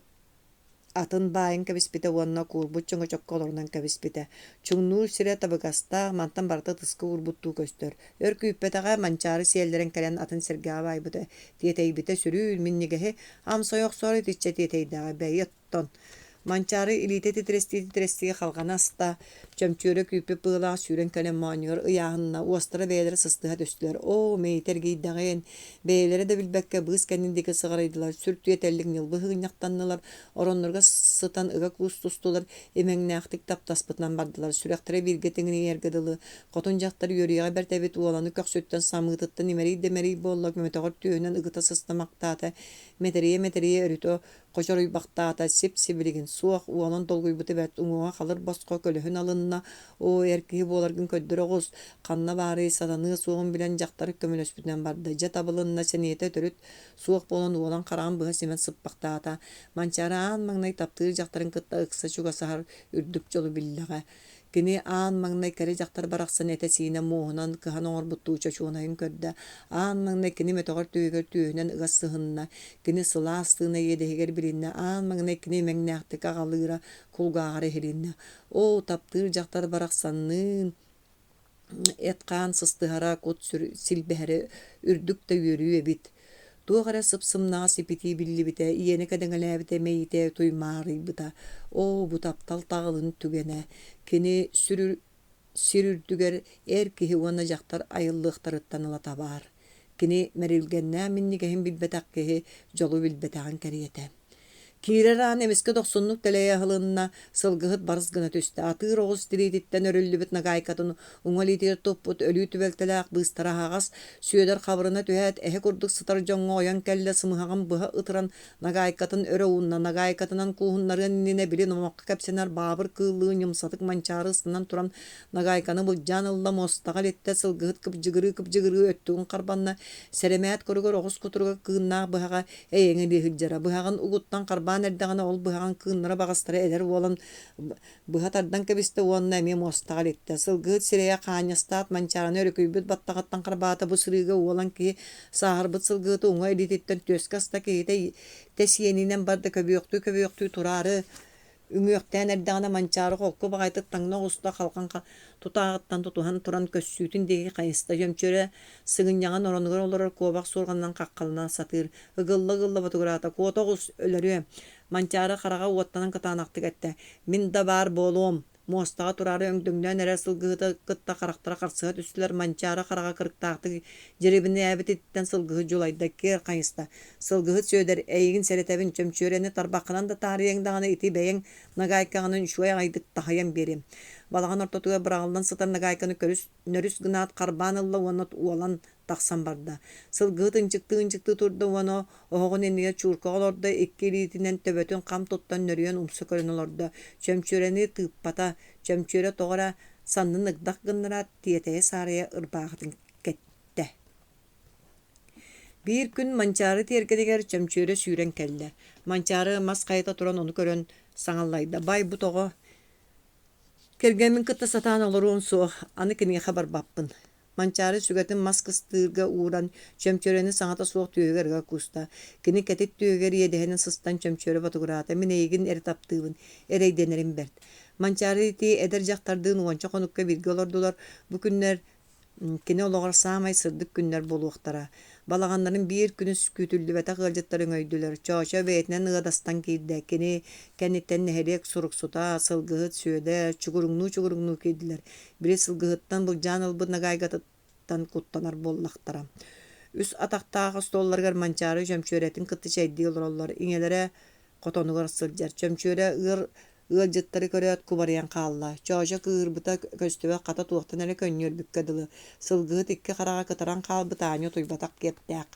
атын баайын кэбиспитэ уонна куурбут чөҥөчөккө олорунан кэбиспитэ. Чуҥнуур сирэ табыгастаах, мантан барыта ытыска уурбуттуу көстөр. Өр күүппэтэҕэ, Манчаары сиэллэрэн кэлэн атын сэргэҕэ баайбыта. Тиэтэйбитэ сүрүүн, минньигэһи амсайа охсоору итиччэ тиэтэйдэҕэ, бэйи оттон. Манчаары илиитэ титирэстии-титирэстии халҕаны аста, Чөмчүөрэ күүппүт быалаах сүүрэн кэлэн моонньугар ыйааһынна, уостара бэйэлэрэ сыстыһа түстүлэр. Оо, мэйитэ эргийдэҕин! Бэйэлэрэ да билбэккэ быыс кэннин диэки сыҕарыйдылар, сүр түөтэллик ньылбы сыгынньахтаннылар, оронноругар сытан ыга куустустулар, имэҥнээхтик таптаспытынан бардылар, сүрэхтэрэ бииргэ тиҥирийэргэ дылы. Хотун дьахтар үөрүйэҕэ бэрт эбит уоланы көхсүттэн самыытыттан имэрий да имэрий буолла, мөтөҕөр түөһүнэн ыгыта сыстамахтаата, мэтэрийэ-мэтэрийэ өрүтэ Хочоруйбахтаата, сип-сибилигин суох, уолан долгуйбута бэрт, уҥуоҕа халыр босхо көлөһүн алынна, оо, эр киһи буоларгын көрдөрө оҕус, ханна баарый, сатаныа суоҕун билэн дьахтар көмөлөспүтүнэн барда, дьэ табылынна, сэниэтэ төрүт суох буолан уолан хараҕын быһа симэн сыппахтаата. Манчаары аан маҥнай таптыыр дьахтарын кытта ыкса чугасаһар үрдүк дьолу биллэҕэ. Кини аан маҥнай кэрэ дьахтар барахсан этэ-сиинэ муоһунан кыһан оҥорбуттуу чочуонайын көрдө, аан маҥнай кини мөтөҕөр түөһүгэр түөһүнэн ыга сыһынна, кини сылаас тыына иэдэһигэр билиннэ, аан маҥнай кини имэҥнээхтик аҕалыыра кулгааҕар иһилиннэ. Оо, таптыыр дьахтар барахсанныын эт-хаан сыстыһара, кут-сүр силбэһэрэ үрдүк да үөрүү эбит. Туох эрэ сып-сымнаҕас ипитии биллибитэ, иэнэ кэдэҥэлээбитэ, мэйиитэ туймаарыйбыта. Оо, бу таптал таҕылын түгэнэ! Кини сүр, сир үрдүгэр эр киһи уонна дьахтар айыллыахтарыттан ылата баар. Кини мэрилгэннээх минньигэһин билбэтэх киһи дьолу билбэтэҕин кэриэтэ. Киирэр аан эмискэ дохсуннук тэлэйэ аһылынна, сылгыһыт барыс гына түстэ. Атыыр оҕус тириититтэн өрүллүбүт нагаайкатын уҥа илиитигэр туппут өлүү түбэлтэлээх быыстара аһаҕас, Сүөдэр хабырына түһээт, эһэ курдук сытар дьоҥҥо ойон кэллэ, сымыһаҕын быһа ытыран нагаайкатын өрө уунна. Нагаайкатынан кууһуннарыан иннинэ били номоххо кэпсэнэр баабыр кыыллыы ньымсатык манчаары ыстанан туран нагаайканы былдьаан ылла, муостаҕа илиттэ, сылгыһыт кыбдьыгырыы-кыбдьыгырыы өттүгүн харбанна, сэрэмээт куругар оҕус кутуруга кыыннаах быһаҕа эйэҥэлии сылдьара. Быһаҕын угуттан харбаан эрдэҕинэ, ол быһаҕын кыыннара баҕастара эдэр уолан быһа тардан кэбистэ уонна эмиэ муостаҕа илиттэ. Сылгыһыт сирэйэ хаанньастаат, манчаарыны өрүкүйбүт баттаҕыттан харбаата. Бу сырыыга уолан киһи сааһырбыт сылгыһыты уҥа илиититтэн түөскэ аста киһитэ тэс иэнинэн барда көбүөхтүү-көбүөхтүү тураары. Үҥүөхтээн эрдэҕинэ Манчаары холку баҕайытык таҥна оҕуста, халҕан тутааҕыттан тутуһан туран көссүүтүн диэки хайыста, Чөмчүөрэ сыгынньаҕын оронугар олорор куобах суорҕанынан хаххалана сатыыр, ыгылла-ыгылла ботугураата, «Куота оҕус, өлөрүө!» Манчаары хараҕа уоттанан кытаанахтык эттэ: «Мин да баар буолуом!» Муостаҕа тураары өҥдөҥнөөн эрэр сылгыһыты кытта харахтара харсыһа түстүлэр, Манчаары хараҕа кырыктаахтык дьирибинээбититтэн сылгыһыт дьулайда, киэр хайыста: «Сылгыһыт Сүөдэр, эйигин сэрэтэбин, чөмчүөрэни тарбаххынан да таарыйыаҥ даҕаны ити бэйэҥ нагаайкаҕынан үчүгэй аҕайдык таһыйан биэриэм». Балаҕан ортотугар быраҕыллан сытар нагаайканы көрүс нөрүс гынаат харбаан ылла уонна уолан тахсан барда. Сылгыһыт ынчыктыы-ынчыктыы турда уонна оһоҕун иннигэр чууркаҕа олордо, икки илиитинэн төбөтүн хам туттан нөрүйэн умса көрөн олордо. Чөмчүөрэни тыыппата, Чөмчүөрэ тоҕо эрэ саннын ыгдах гыннараат, тиэтэйэ-саарайа ырбаахытын кэттэ. Биир күн Манчаары тиэргэнигэр Чөмчүөрэ сүүрэн кэллэ. Манчаары мас хайыта туран ону көрөн саҥаллайда: «Бай, бу тоҕо Кэргэммин кытта сатаан олоруом суох, аны киниэхэ барбаппын Манчаары сүгэтин мас кыстыырга ууран, чөмчөрөнү саҥата суох түөһүгэр ыга кууста. Кини кэтит түөһүгэр иэдэһинэн сыстан чөмчөрө ботугураата: «Мин эйигин эрэ таптыыбын, эрэйдэнэрим бэрт». Манчаары ити эдэр дьахтардыын уонча хонукка бииргэ олордулар. Бу күннэр Кини олоҕор саамай сырдык күннэр буолуохтара. Балаҕаннарын биир күнүс күүтүллүбэтэх ыалдьыттар өҥөйдүлэр. Чоочо бэйэтинэн ыадастан киирдэ. Кини кэнниттэн нэһилиэк суруксута, сылгыһыт Сүөдэр чугуруҥнуу-чугуруҥнуу киирдилэр. Били сылгыһыттан былдьаан ылбыт нагаайгатыттан куттанар буоллахтара. Үс атахтаах остуолларыгар Манчаары чөмчүөрэтин кытта чэйдии олороллор. Ийэлэрэ хотонугар сылдьар. Чөмчүөрэ ыар Ыалдьыттары көрөөт кубарыйан хаалла, Чоочо кыыһырбыта көстүбэт хата туохтан эрэ көнньүөрбүккэ дылы, сылгыһыт икки хараҕа кытаран хаалбыт аанньа утуйбатах киэптээх.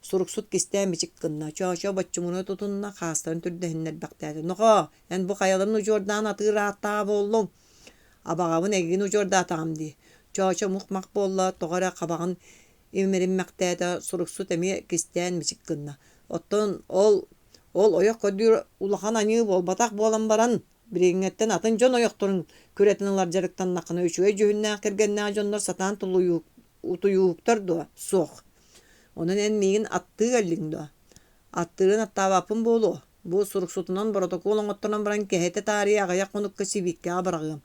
Суруксут кистээн мичик гынна, Чоочо боччумуна тутунна, хаастарын түрдэһиннэрбэхтээтэ: «Нохоо, эн бу хайаларын удьуордаан атыыр ааттааҕа буоллуҥ? Абаҕабын эйигин удьуордаатаҕым дии». Чоочо мух-мах буолла, тоҕо эрэ хабаҕын имэриммэхтээтэ, суруксут эмиэ кистээн мичик гынна: «Оттон ол Ол ойох көрдүүр улахан аньыы буолбатах буолан баран, билиҥҥэттэн атын дьон ойохторун күрэтин ылар дьарыктаннаххына үчүгэй дьүһүннээх кэргэннээх дьоннор сатаан утуйууһуктар дуо? Суох. Онон эн миигин аттыы кэллиҥ дуо? Аттыырын аттаабаппын буолуо. Бу суруксутунан боротокуол оҥотторон баран кэһэтэ таарыйа аҕыйах хонукка сибииккэҕэ быраҕыам.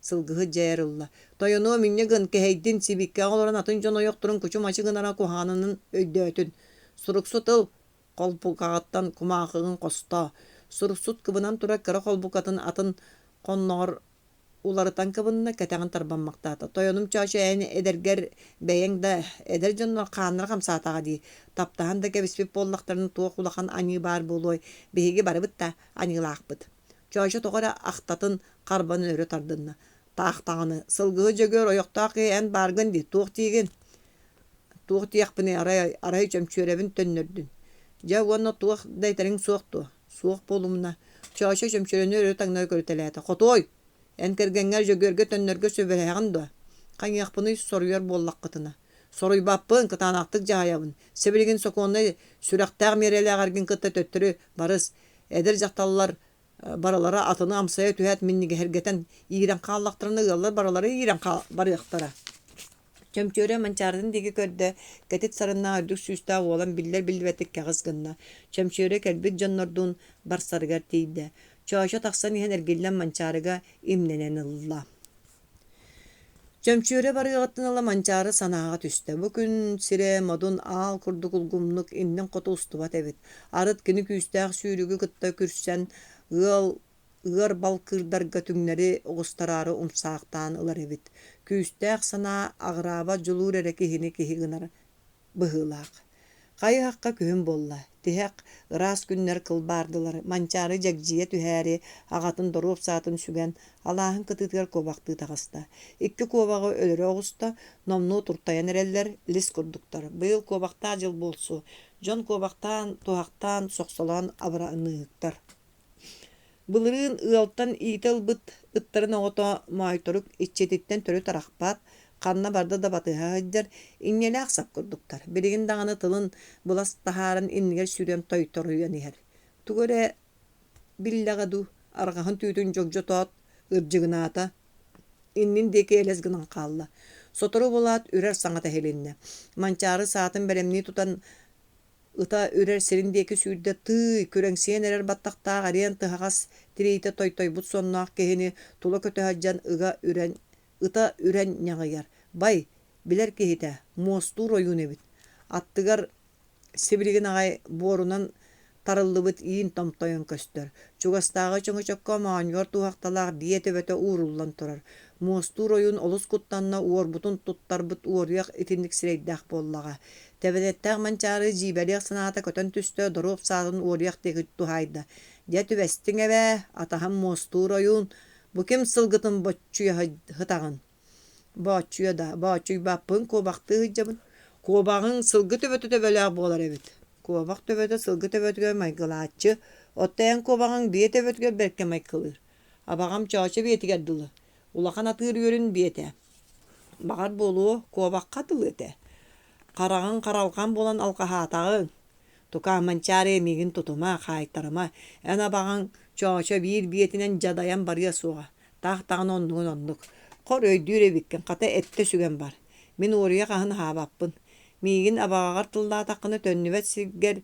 Сылгыһыт дьайар ылла. Тойонуом инньэ гын кэһэйдин, сибииккэҕэ олорон атын дьон ойохторун кучу-мачы гынара куһаҕанын өйдөөтүн. Суруксут ыл, холбукаҕыттан кумаахыгын хостоо, суруксут кыбынан турар кыра холбукатын атын хонноҕор уларытан кыбынна, кэтэҕин тарбаммахтаата. Тойонум Чоочо эн эдэргэр бэйэҥ да эдэр дьоннор хааннара хамсаатаҕа дии, таптаһан да кэбиспит буоллахтарына туох улахан аньыы баар буолуой, биһиги барыбыт да аньыылаахпыт. Чоочо тоҕо эрэ ахтатын харбанан өрө тардынна. Таах даҕаны, сылгыһыт Дьөгүөр ойохтоох киһи эн бааргын дии, туох диигин? Туох диэхпиний, арай, арай чөмчүөрэбин төннөрдүн. Дьэ уонна туох да этэриҥ суох дуо? Суох буолумна. Чоочо чөмчүөрэнү өрө-таҥнары көрүтэлээтэ. Хотуой, эн кэргэҥҥэр Дьөгүөргэ төннөргө сөбүлэһэҕин дуо? Хайыахпыный соруйар буоллаххытына. Соруйбаппын, кытаанахтык дьаһайабын. Сибилигин сокуоннай сүрэхтээх миэрэлээх эргин кытта төттөрү барыс. Эдэр дьахталлар барылара атыны амсайа түһээт минньигэһиргэтэн иирэн хааллахтарына ыаллар барылара иирэн барыахтара. Чөмчүөрэ Манчаарытын диэки көрдө, кэтит сарыннаах үрдүк сүүстээх уолан биллэр-биллибэттик кэҕис гынна. Чөмчүөрэ кэлбит дьоннордуун барсарыгар тиийдэ. Чоочо тахсан иһэн эргиллэн Манчаарыга имнэнэн ылла. Чөмчүөрэ барыаҕыттан ыла Манчаары санааҕа түстэ. Бу күн сирэ модун аал курдук улгумнук иннин хоту устубат эбит. Арыт кини күүстээх сүүрүгү кытта күрсэн ыал ыар балкыырдарга түҥнэри оҕустараары умсаахтаан ылар эбит. Күүстээх санаа аҕыраабат дьулуур эрэ киһини киһи гынар быһыылаах. Хайы-һахха күһүн буолла, тиһэх, ыраас күннэр кылбаардылар, Манчаары дьэгдьийэ түһээри аҕатын доруоп саатын сүгэн, алааһын кытыытыгар куобахтыы таҕыста. Икки куобаҕы өлөрө оҕуста, номнуо туртайан эрэллэр, лис курдуктар. Быйыл куобахтаах дьыл буолсу, дьон куобахтаан, туһахтаан, сохсолоон абыраныыһыктар. Былырыын ыалтан иитэ ылбыт ыттарын оҕото Моойторук иччититтэн төрүт арахпат, ханна барда да батыһа сылдьар, инньэлээх сап курдуктар. Билигин даҕаны тылын былас таһааран иннигэр сүүрэн тойторуйан иһэр. Тугу эрэ биллэҕэ дуу, арҕаһын түүтүн дьогдьотоот ырдьыгынаата, иннин диэки элэс гынан хаалла. Сотору буолаат үрэр саҥата иһилиннэ. Манчаары саатын бэлэмнии тутан Ыта үрэр сирин диэки сүүрдэ, тыый, күрэҥсийэн эрэр баттахтаах эриэн тыһаҕас тириитэ тойтойбут сонноох киһини тула көтө сылдьан ыга үрэн, ыта үрэн ньаҕыйар. Бай, билэр киһитэ, муостуур ойуун эбит. Аттыгар Сибилигин аҕай буорунан тарыллыбыт иин томтойон көстөр, чугастааҕы чөҥөчөккө моонньугар туоһахталаах биэ төбөтө ууруллан турар. Муостуур ойуун олус куттанна, уорбутун туттарбыт уоруйах итинник сирэйдээх буоллаҕа. Тэбэнэттээх Манчаары дьиибэлиэх санаата көтөн түстэ, доруоп саатын уоруйах диэки туһаайда: «Дьэ түбэстиҥ эбээ, атаһым муостуур ойуун, бу ким сылгытын боччуйа сытаҕын?» Бооччуйа да, бооччуйбаппын, куобахтыы сылдьабын. Куобаҕыҥ сылгы төбөтө төбөлөөх буолар эбит. Куобах төбөтө сылгы төбөтүгэр майгылааччы, оттон эн куобаҕыҥ биэ төбөтүгэр бэркэ майгылыыр. Абаҕам Чоочо биэтигэр дылы, улахан атыыр үөрүн биэтэ. Баҕар буолуо, куобахха дылы этэ. Хараҕыҥ харалҕан буолан алҕаһаатаҕыҥ. Тукаам Манчаары миигин тутума, хаайтарыма, эн абаҕаҥ Чоочо биир биэтинэн дьадайан барыа суоҕа. Таах даҕаны оннугун оннук. Хор өйдүүр эбиккин, хата эттэ сүгэн бар. Мин уоруйах аһын аһаабаппын. Миигин абаҕаҕар тыллаатаххына төннүбэт сиргэр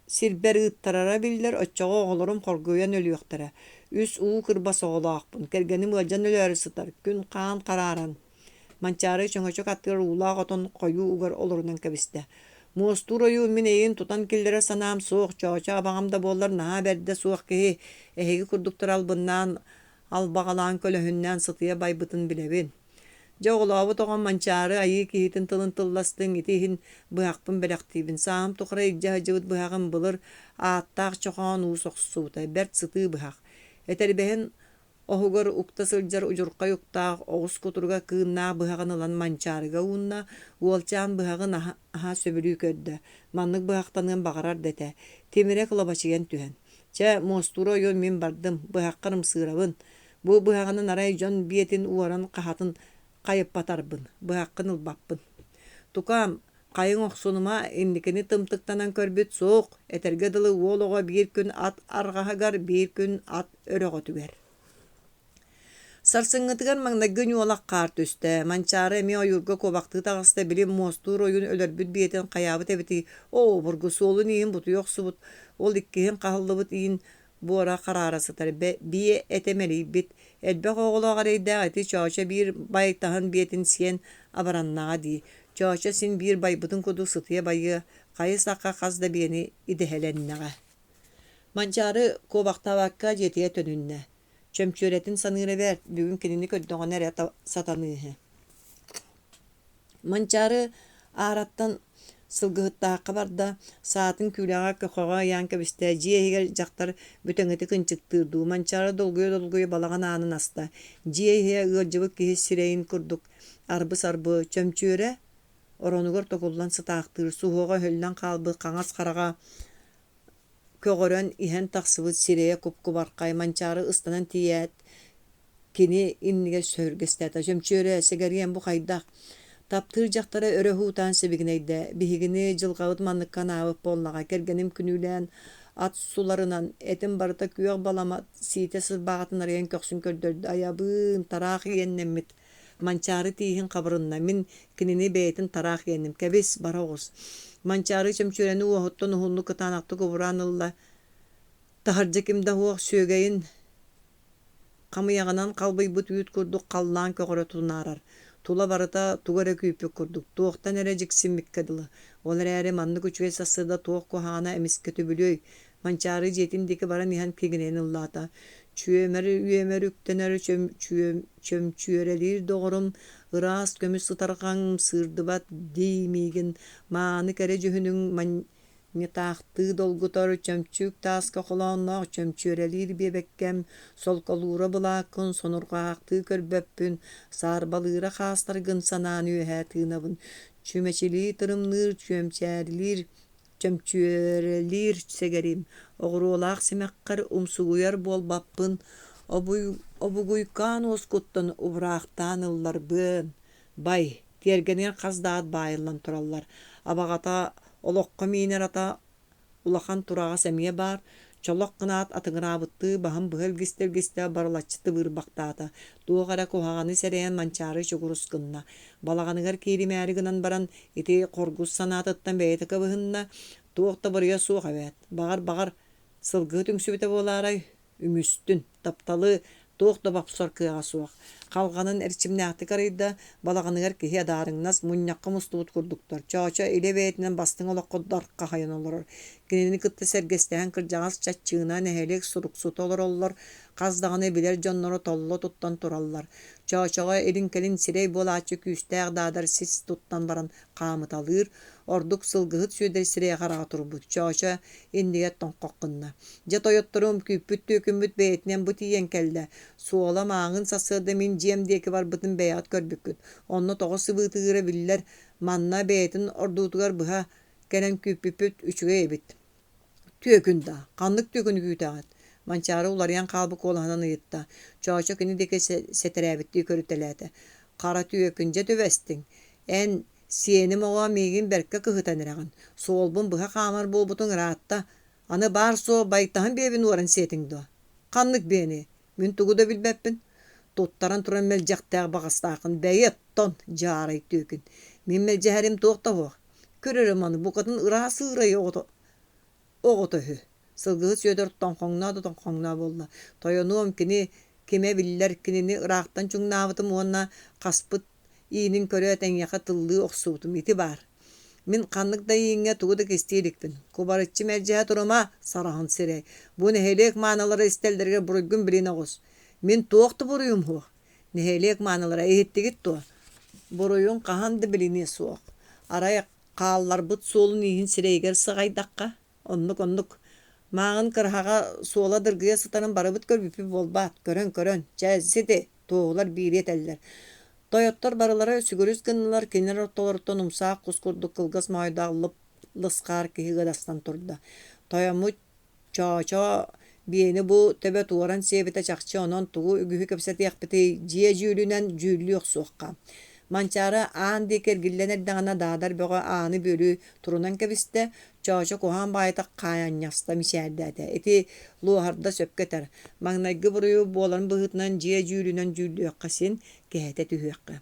сирбэр ыыттарара биллэр, оччоҕо оҕолорум хоргуйан өлүөхтэрэ. Үс уу кырбас оҕолоохпун, кэргэним ыалдьан өлөөрү сытар, күн-хаан харааран Манчаары чөҥөчөк аттыгар уулаах отон хойуу угар олорунан кэбистэ. Муостуур ойуун мин эйигин тутан киллэрэр санаам суох, Чоочо абаҕам да буоллар наһаа бэрдэ суох киһи, эһиги курдуктары албыннаан, албаҕалаан көлөһүннээн сытыйа байбытын билэбин. Дьэ оҕолообут оҕом Манчаары айыы киһитин тылын тылластыҥ, ити иһин быһахпын бэлэхтиибин. Сааһым тухары илдьэ сылдьыбыт быһаҕым былыр ааттаах чохоон уус охсубута, бэрт сытыы быһах. Этэрбэһин Оһугар укта сылдьар удьурхай уктаах оҕус кутуруга кыыннаах быһаҕын ылан Манчаарыга уунна, уолчаан быһаҕын аһа сөбүлүү көрдө, маннык быһахтаныан баҕарар да этэ, тимирэ кылабачыйан түһэн: «Чэ, муостуура ойуон мин бардым, быһаххар ымсыырабын, бу быһаҕынан арай дьон биэтин уоран хаһатын хайыппатарбын, быһаххын ылбаппын. Тукаам, Хайыҥ охсунума, инникини тымтыктанан көрбүт суох, этэргэ дылы уол оҕо биир күн ат арҕаһыгар, биир күн ат өрөҕөтүгэр. Сарсыҥҥытыгар маҥнайгы ньуолах хаар түстэ. Манчаары эмиэ ойуурга куобахтыы таҕыста, били муостуур ойуун өлөрбүт биэтин хайаабыт эбитий, оо, обургу суолун-ииһин бутуйа охсубут, ол иккиһин хаһыллыбыт иин буора хараара сытар, биэ этэ мэлийбит, элбэх оҕолоох эрэйдээх ити Чоочо биир байтаһын биэтин сиэн абыраннаҕа дии, Чоочо син биир байбытын курдук сытыйа байыа, хайы-сахха хас да биэни идэһэлэннэҕэ. Манчаары куобахтаабакка дьиэтигэр төнүннэ. Чөмчүөрэтин саныыра бэрт, бүгүн кинини көрдөҕүнэ эрэ сатаныыһы. Манчаары аараттан сылгыһыттаахха барда, саатын күүлэҕэ көхөҕө ыйаан кэбистэ, дьиэ иһигэр дьахтар бүтэҥитик ынчыктыыр дуу, Манчаары долгуйа-долгуйа балаҕан аанын аста, дьиэ иһэ ыалдьыбыт киһи сирэйин курдук арбы-сарбы, чөмчүөрэ оронугар токуллан сытаахтыыр, суһуоҕа өһүллэн хаалбыт хаҥас хараҕа көҕөрөн иһэн тахсыбыт сирэйэ куп-кубархай, Манчаары ыстанан тиийээт кини иннигэр сөһүргэстээтэ: «Чөмчүөрэ, сэгэриэм бу хайдах?» Таптыыр дьахтара өрө уһуутаан сибигинэйдэ: «Биһигини дьылҕабыт манныкка анаабыт буоллаҕа, кэргэним күнүүлээн ат суларынан, этим барыта күөх балама сиитэ сырбаҕатын арыйан көхсүн көрдөрдө, айабыын, тараах иэннэммит Манчаары тииһин хабырынна, мин кинини бэйэтин тараах иэнним, кэбис, бара оҕус». Манчаары Чөмчүөрэни уоһуттан уһуннук кытаанахтык убураан ылла, таһырдьа ким да суох сүөгэйин Хамыйаҕынан халбыйбыт үүт курдук халлаан көҕөрө тунаарар, тула барыта тугу эрэ күүппүт курдук, туохтан эрэ дьиксиммиккэ дылы. Ол эрээри маннык үчүгэй сарсыарда туох куһаҕана эмискэ түбүлүөй, Манчаары дьиэтин диэки баран иһэн киҥинэйэн ыллаата: «Чүөмэр үөмэр үктэнэр чөмчүөрэлиир доҕорум, ыраас көмүс сытарҕаҥ сыырдыбат дии миигин, мааны кэрэ дьүһүнүҥ Ньытаахтыы долгутар чөмчүүк тааска холоонноох чөмчүөрэлиир биэбэккэм, солколуура былааккын сонурҕаахтыы көрбөппүн, саарбалыыра хаастаргын санаан үөһэ тыынабын, чүмэчилии тырымныыр чүөмчээрилиир чөмчүөрэлиир сэгэрим, оҕуруолаах симэххэр умсугуйар буолбаппын, обугуйкаан уоскуттан убураахтаан ылларбын, Бай, тиэргэнигэр хас да ат баайыллан тураллар. Абаҕата олоххо миинэр ата улахан тураҕас эмиэ баар, чолох гынаат атыҥыраабыттыы баһын быһа илгистэ-илгистэ барылаччы тыбыырбахтаата, туох эрэ куһаҕаны сэрэйэн Манчаары чугурус гынна. Балаҕаныгар кииримээри гынан баран, ити хоргус санаатыттан бэйэтэ кыбыһынна, туох да буруйа суох эбээт, баҕар-баҕар, сылгыһыт үҥсүбүтэ буолаарай? Үҥүстүн, тапталы туох да бопсор кыаҕа суох. Халҕанын эрчимнээхтик арыйда, балаҕаныгар киһи адаарыҥнас, мунньахха мустубут курдуктар. Чоочо илэ бэйэтинэн бастыҥ олоххо дархаһыйан олорор. Кинини кытта сэргэстэһэн кырдьаҕас чаччыына, нэһилиэк суруксута олороллор, хас даҕаны билэр дьонноро толло туттан тураллар. Чоочоҕо илин-кэлин сирэй буолааччы күүстээх даадар сис туттан баран хаамыталыыр, ордук сылгыһыт Сүөдэр сирэйэ-хараҕа турбут. Чоочо иннигэр тоҥхох гынна. Дьэ тойотторум, күүппүт түөкүммүт бэйэтинэн бу тиийэн кэллэ. Суола мааҥын сарсыарда мин дьиэм диэки барбытын бэйэҕит көрбүккүт. Онно тоҕо сыбыытыыра биллэр, манна бэйэтин ордуутугар быһа кэлэн күүппүппүт үчүгэй эбит. Түөкүн даа, ханнык түөкүнү күүтэҕит? Манчаары уларыйан хаалбыт куолаһынан ыйытта. Чоочо кини диэки сэтэрээбиттии көрүтэлээтэ. Хара түөкүн, дьэ түбэстиҥ. Эн сиэним оҕо миигин бэркэ кыһытан эрэҕин. Суолбун быһа хаамар буолбутуҥ ыраатта. Аны баар-суох байтаһын биэбин уоран сиэтиҥ дуо? Ханнык биэни? Мин тугу да билбэппин. Туттаран туран мэлдьэхтээх баҕастааххын бэйи оттон, дьаарай түөкүн. Мин мэлдьэһэрим туох да суох. Көр эрэ маны букатын ыраас ыырай оҕото оҕото үһү. Сылгыһыт Сүөдэр тоҥхоҥноо да тоҥхоҥноо буолла. Тойонуом кини кимэ биллэр, кинини ыраахтан чуҥнаабытым уонна хаспыт иинин көрөөт эйиэхэ тыллыы охсубутум ити баар. Мин ханнык да ииҥҥэ тугу да кистии иликпин. Кубарыччы мэлдьэһэ турума, сараһын сирэй. Бу нэһилиэк маанылара истэллэригэр буруйгун билинэ оҕус. Мин туох да буруйум суох. Нэһилиэк маанылара иһиттигит дуо? Буруйун хаһан да билиниэ суох. Арай хаалларбыт суолун ииһин сирэйигэр сыҕайдахха, Оннук-оннук. Мааҕын кыраһаҕа суола дыргыйа сытарын барыбыт көрбүппүт буолбаат, көрөн-көрөн, чэ, сити, туоһулар биири этэллэр. Тойоттор барылара сүгүрүс гыннылар, кинилэр ортолоруттан умсаах кус курдук кылгас моойдоох лып-лысхаар киһи ыадастан турда. Тойоммут Чоочо биэни бу төбө туоран сиэбитэ чахчы, онон тугу үгүһү кэпсэтиэхпитий, дьиэ дьүүлүнэн дьүүллүү охсуохха. Манчаары аан диэки эргиллэн эрдэҕинэ Даадар Бөҕө ааны бүөлүү турунан кэбистэ, Чоочо куһаҕан баайытык хаайанньаста мичээрдээтэ. Ити луоһарда сөпкө этэр. Маҥнайгы буруйу буоларын быһыытынан дьиэ дьүүлүнэн дьүүллүөххэ син, кэһэтэ түһүөххэ.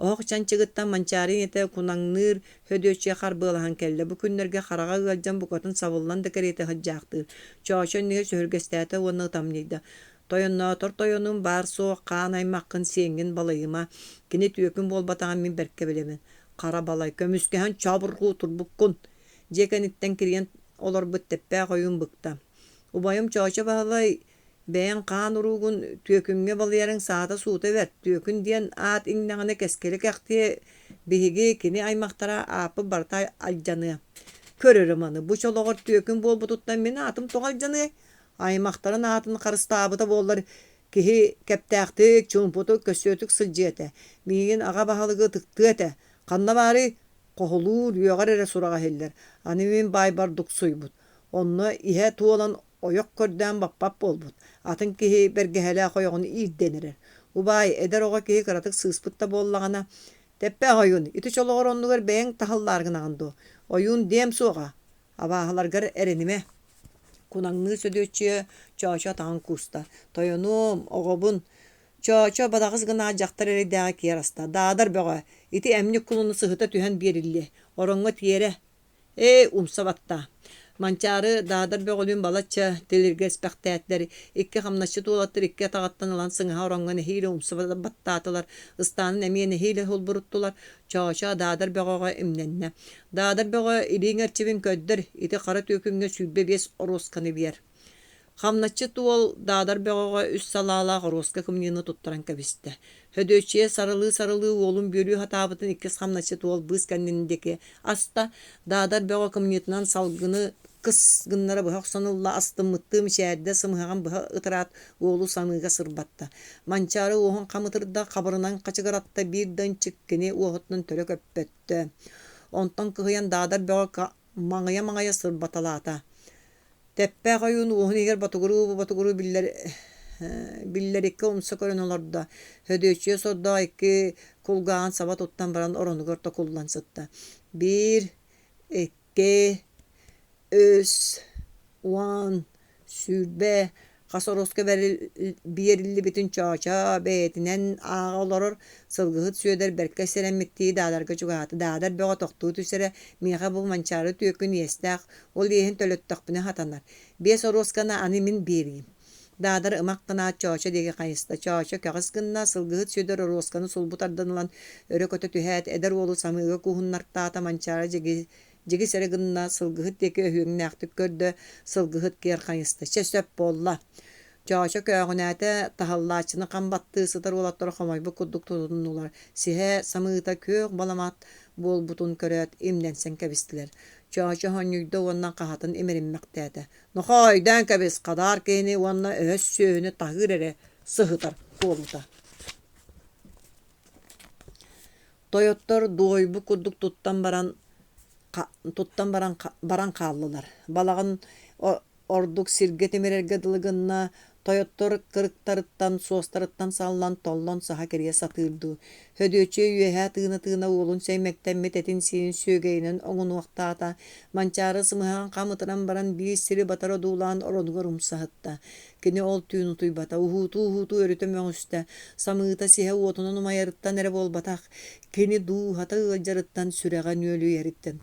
Оһох чанчыгыттан Манчаары ийэтэ кунаҥныыр Һөдүөччүйэ харбыалаһан кэллэ. Бу күннэргэ хараҕа ыалдьан букатын сабыллан да кэриэтэ сылдьаахтыыр. Чоочо иннигэр сөһүргэстээтэ уонна ытамньыйда. Тойонноотор тойонум баар-суох хаан аймаххын сиэҥҥин балыйыма. Кини түөкүн буолбатаҕын мин бэркэ билэбин. Хара балай, көмүскэһэн чообурҕуу турбуккун. Дьиэ кэнниттэн кирийэн олорбут Тэппээх ойуун быкта. Убайым Чоочо Баһылай бэйэҥ хаан уруугун түөкүҥҥэ балыйарыҥ саата-суута бэрт, түөкүн диэн аат иҥнэҕинэ кэскилэ кэхтиэ, биһиги кини аймахтара ааппыт барыта алдьаныа. Көр эрэ маны, бу чолоҕор түөкүн буолбутуттан мин аатым тоҕо алдьаныай? Аймахтарын аатын харыстаабыта буоллар, киһи кэптээхтик, чуумпутук, көссүөтүк сылдьыа этэ. Миигин аҕа баһылыгы ытыктыа этэ. Ханна баарый? Хоһулуур, үөҕэр эрэ сураҕа иһиллэр. Аны мин баайбар дуксуйбут. Онно иһэ туолан ойох көрдөөн баппат буолбут, атын киһи бэргэһэлээх ойоҕун иирдэн эрэр. Убаай, эдэр оҕо киһи кыратык сыыспыт да буоллаҕына, «Тэппээх ойуун, ити чолоҕор оннугар бэйэҥ таһыллаар гынаҕын дуо? Ойуун диэм суоҕа, абааһыларгар эрэнимэ» Кунаҥныы Сөдүөччүйэ Чоочо атаҕын кууста: «Тойонуом, оҕобун, Чоочо бадаҕас гынаат дьахтар эрэйдээҕи киэр аста: «Даадар бөҕө, ити эмньик кулуну сыһыта түһэн биэриллиэ, ороҥҥо тиэрэ, Ээ, умса баттаа. Манчаары Даадар Бөҕөлүүн балачча тилиргэ испэхтээтилэр, икки хамначчыт уолаттар икки атаҕыттан ылан сыҥаһа ороҥҥо нэһиилэ умса баттаатылар, ыстаанын эмиэ нэһиилэ сулбуруттулар, Чоочо Даадар Бөҕөҕө имнэннэ. Даадар Бөҕө илииҥ эрчимин көрдөр, ити хара түөкүҥҥэ 25 оруосканы биэр. Хамначчыт уол Даадар Бөҕөҕө үс салаалаах оруоска кымньыыны туттаран кэбистэ. Һөдүөччүйэ сарылыы-сарылыы уолун бүөлүү сатаабытын иккис хамначчыт уол быыс кэннин диэки аста. Даадар Бөҕө кымньыытынан салгыны кыс гыннара быһа охсон ылла, астыммыттыы мичээрдэ, сымыһаҕын быһа ытыраат уолу самыыга сырбатта. Манчаары уоһун хам ытырда, хабырынан хачыгыратта, биир да ынчык кини уоһуттан төлө көппөттө. Онтон кыһыйан Даадар Бөҕө маҥыйа-маҥыйа сырбаталаата. Тэппээх ойуун уоһун иһигэр ботугуруу-ботугуруу биллэр биллэриккэ умса көрөн олордо. Һөдүөччүйэ сордоох икки кулгааҕын саба туттан баран оронугар токуллан сытта. Биир, икки, үс, уон, 20 хас оруоска биэриллибитин Чоочо бэйэтинэн ааҕа олорор Сылгыһыт Сүөдэр бэркэ сэрэммиттии Даадарга чугаһаата. Даадар бөҕө тохтуу түс эрэ, миэхэ бу Манчаары түөкүн иэстээх, ол иэһин төлөттөхпүнэ сатанар. Биэс оруосканы аны мин биэриим. Даадар ымах гынаат Чоочо диэки хайыста. Чоочо кэҕис гынна, сылгыһыт Сүөдэр оруосканы сулбу тардан ылан өрө көтө түһээт, эдэр уолу самыыга кууһуннартаата, Манчаары дьигис эрэ гынна, сылгыһыт диэки өһүөҥнээхтик көрдө, сылгыһыт киэр хайыста. Чэ, сөп буолла. Чоочо көөҕүнээтэ, таһыллааччыны хам баттыы сытар уолаттар хомойбут курдук тутуннулар, сиһэ самыыта күөх баламат буолбутун көрөөт, имнэнсэн кэбистилэр. Чоочо сонньуйда уонна хаһатын имэриммэхтээтэ. Нохоо, өйдөөн кэбис, хадаар киһини уонна өһөс сүөһүнү таһыыр эрэ сыһытар куолута. Тойоттор дуойбут курдук туттан баран туттан баран баран хааллылар. Балаҕан ордук сиргэ тимирэргэ дылы гынна, тойоттор кырыктарыттан, суостарыттан саллан, толлон саһа кирийэ сатыыр дуу. Һөдүөччүйэ үөһээ тыына-тыына уолун сэймэктэммит этин-сиинин сүөгэйинэн оҥунуохтаата, Манчаары сымыһаҕын хам ытыран баран биир сири батары одуулаан оронугар умса сытта. Кини ол түүн утуйбата, уһуутуу-уһуутуу өрүтэ мөҕүстэ, самыыта сиһэ уотунан умайарыттан эрэ буолбатах, кини дууһата ыалдьарыттан, сүрэҕэ нүөлүйэриттэн.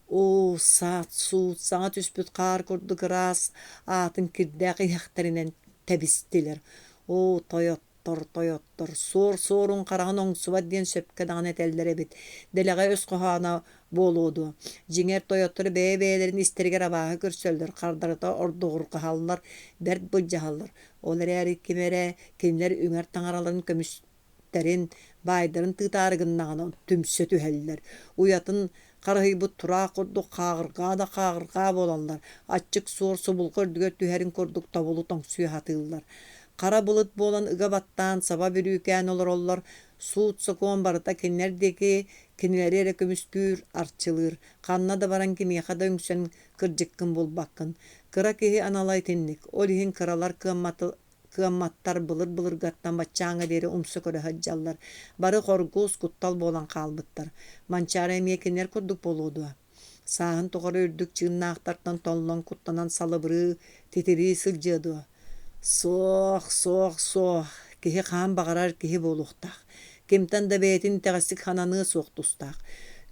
Оо, саат-суут, саҥа түспүт хаар курдук ыраас аатын кирдээх иһэхтэринэн тэбистилэр. Оо, тойоттор, тойоттор, суор суорун хараҕын оҥсубат диэн сөпкө даҕаны этэллэр эбит. Дэлэҕэ өс хоһооно буолуо дуо? Дьиҥэр, тойоттор бэйэ-бэйэлэрин истэригэр абааһы көрсөллөр, хардарыта ордуҕурҕаһаллар, бэрт былдьаһаллар. Ол эрээри ким эрэ кинилэр үҥэр таҥараларын көмүс тэрин, баайдарын тыытаары гыннаҕына түмсэ түһэллэр, уйатын харыһыйбыт тураах курдук хааҕырҕаа да хааҕырҕаа буолаллар, аччык суор субулҕа үрдүгэр түһэрин курдук тобулу тоҥсуйа сатыыллар. Хара былыт буолан ыга баттаан саба бүрүүкээн олороллор, суут-сокуон барыта кинилэр диэки кинилэри эрэ көмүскүүр, арчылыыр, ханна да баран кимиэхэ да үҥсэн кырдьыккын булбаккын. Кыра киһи анала итинник, ол иһин кыралар кыамматы кыамматтар былыр-былыргаттан баччааҥҥа диэри умса көрө сылдьаллар, бары хоргус, куттал буолан хаалбыттар. Манчаары эмиэ кинилэр курдук буолуо дуо? Сааһын тухары үрдүк чыыннаахтартан толлон куттанан салыбырыы, титирии сылдьыа дуо? Суох, суох, суох, киһи хаан баҕарар киһи буолуохтаах. Кимтэн да бэйэтин итэҕэстик хананыа суох тустаах.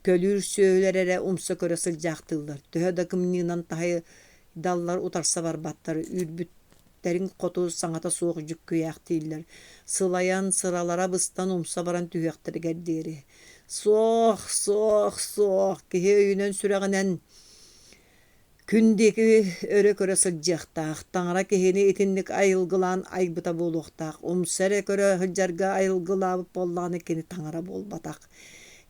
Көлүүр сүөһүлэр эрэ умса көрө сылдьаахтыыллар, төһө да кымньыынан таһыйдаллар утарса барбаттар, үүрбүт Тэрин хоту саҥата суох дьүккүйээхтииллэр, сылайан, сыралара быстан умса баран түһүөхтэригэр диэри. Суох, суох, суох, киһи өйүнэн-сүрэҕинэн күн диэки өрө көрө сылдьыахтаах, таҥара киһини итинник айылгылаан айбыта буолуохтаах, умса эрэ көрө сылдьарга айылгылаабыт буоллаҕына кини таҥара буолбатах.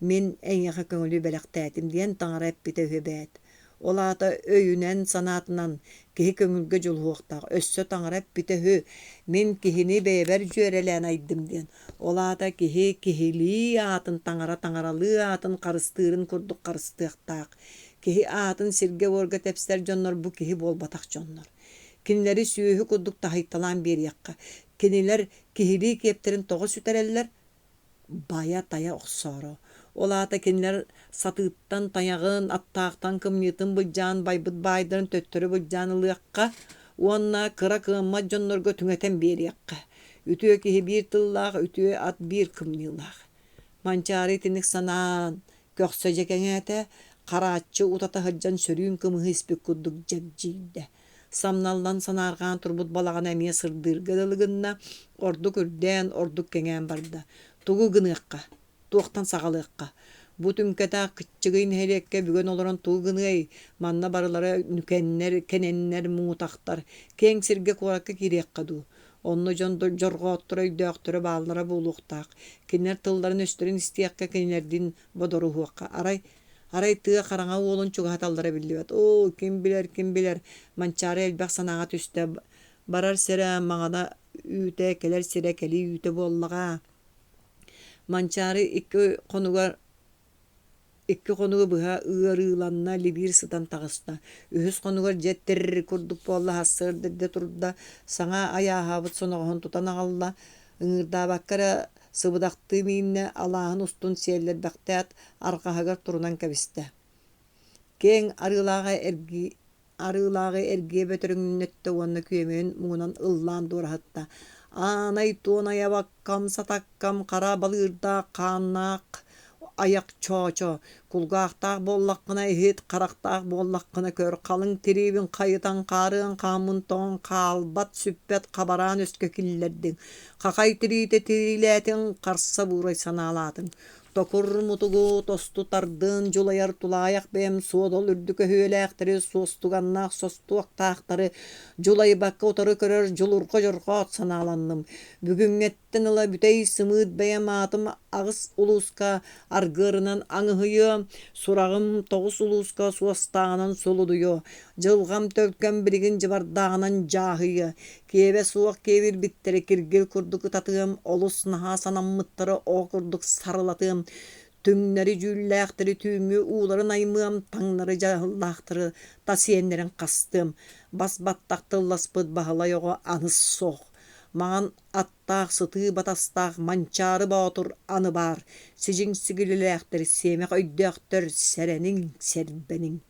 Мин эйиэхэ көҥүлү бэлэхтээтим диэн таҥара эппитэ үһү эбээт. Ол аата өйүнэн-санаатынан киһи көҥүлгэ дьулуһуохтаах, өссө таҥара эппитэ үһү, мин киһини бэйэбэр дьүөрэлээн айдым диэн. Ол аата киһи киһилии аатын таҥара таҥаралыы аатын харыстыырын курдук харыстыахтаах. Киһи аатын сиргэ-буорга тэпсэр дьоннор бу киһи буолбатах дьоннор. Кинилэри сүөһү курдук таһыйталаан биэриэххэ. Кинилэр киһилии киэптэрин тоҕо сүтэрэллэр? байа-тайа охсоору. Ол аата кинилэр сатыыттан тайаҕын, аттаахтан кымньыытын былдьаан байбыт баайдарын төттөрү былдьаан ылыахха уонна кыра кыаммат дьоннорго түҥэтэн биэриэххэ. Үтүө киһи биир тыллаах, үтүө ат биир кымньыылаах. Манчаары итинник санаан көхсө дьэ кэҥээтэ, харааччы утата сылдьан сөрүүн кымыһы испит курдук дьэгдьийдэ. Самналлан санаарҕаан турбут балаҕана эмиэ сырдыырга дылы гынна, ордук үрдээн, ордук кэҥээн барда. Тугу гыныахха, туохтан саҕалыахха? Бу түҥкэтэх кыччыгый нэһилиэккэ бүгэн олорон тугу гыныай, манна барылара нүкэннэр, кэнэннэр, муҥутахтар, киэҥ сиргэ куоракка киириэххэ дуу? Онно дьон дьорҕоотторо, өйдөөхтөрө бааллара буолуохтаах. Кинилэр тылларын-өстөрүн истиэххэ, кинилэрдиин бодоруһуохха. Арай Арай тыа хараҥа уолун чугаһаталлара биллибэт. Оо, ким билэр, ким билэр, Манчаары элбэх санааҕа түстэ. Барар сирэ маҥана үүтэ, кэлэр сирэ кэлии үүтэ буоллаҕа. Манчаары икки хонугар икки хонугу быһа ыарыыланна, либиир сытан таҕыста. Үһүс хонугар дьэ тирр курдук буолла, сарсыарда эрдэ турда, саҥа айааһаабыт соноҕоһун тутан аҕалла, ыҥыырдаабакка эрэ сыбыдахтыы мииннэ, алааһын устун сиэллэрбэхтээт, арҕаһыгар турунан кэбистэ. Киэҥ арыылааҕы эргии арыылааҕы эргийэ бөтөрөҥнөттө уонна күөмэйин муҥунан ыллаан дуораһытта: «Аанай туонай абаккам, сатаккам, хара балыырдаах хааннаах, Айах Чоочо, кулгаахтаах буоллаххына иһит, харахтаах буоллаххына көр, халыҥ тириибин хайытан хаарыан хааммын тоҥон хаалбат, сүппэт хабараан өскө киллэрдиҥ, хахай тириитэ тириилээтиҥ, харса буурай санаалаатыҥ. Токур мутугу тосту тардын, дьулайар тулаайах бэйэм суодал үрдүк өһүөлээхтэри, суостуганнаах состуоктаахтары дьулайбакка утары көрөр дьулурҕа дьорҕоот санааланным. Бүгүҥҥэттэн ыла бүтэй сымыыт бэйэм аатым аҕыс улууска аргыарынан аҥыһыйыа, сураҕым тоҕус улууска суостааҕынан сулудуйуо, дьылҕам төлкөм билигин дьыбардааҕынан дьааһыйыа, Киэбэ суох киэбирбиттэри киргил курдук ытатыам, олус наһаа санаммыттары оҕо курдук сарылатыам, түҥнэри дьүүллээхтэри түүҥҥү ууларын аймыам, таҥнары дьаһаллаахтары тас иэннэрин хастыам, бас баттах тылласпыт Баһылай оҕо аны суох. Маҥан аттаах сытыы батастаах Манчаары Боотур аны баар, сидьиҥ сигилилээхтэр, сиэмэх өйдөөхтөр, сэрэниҥ, сэрбэниҥ.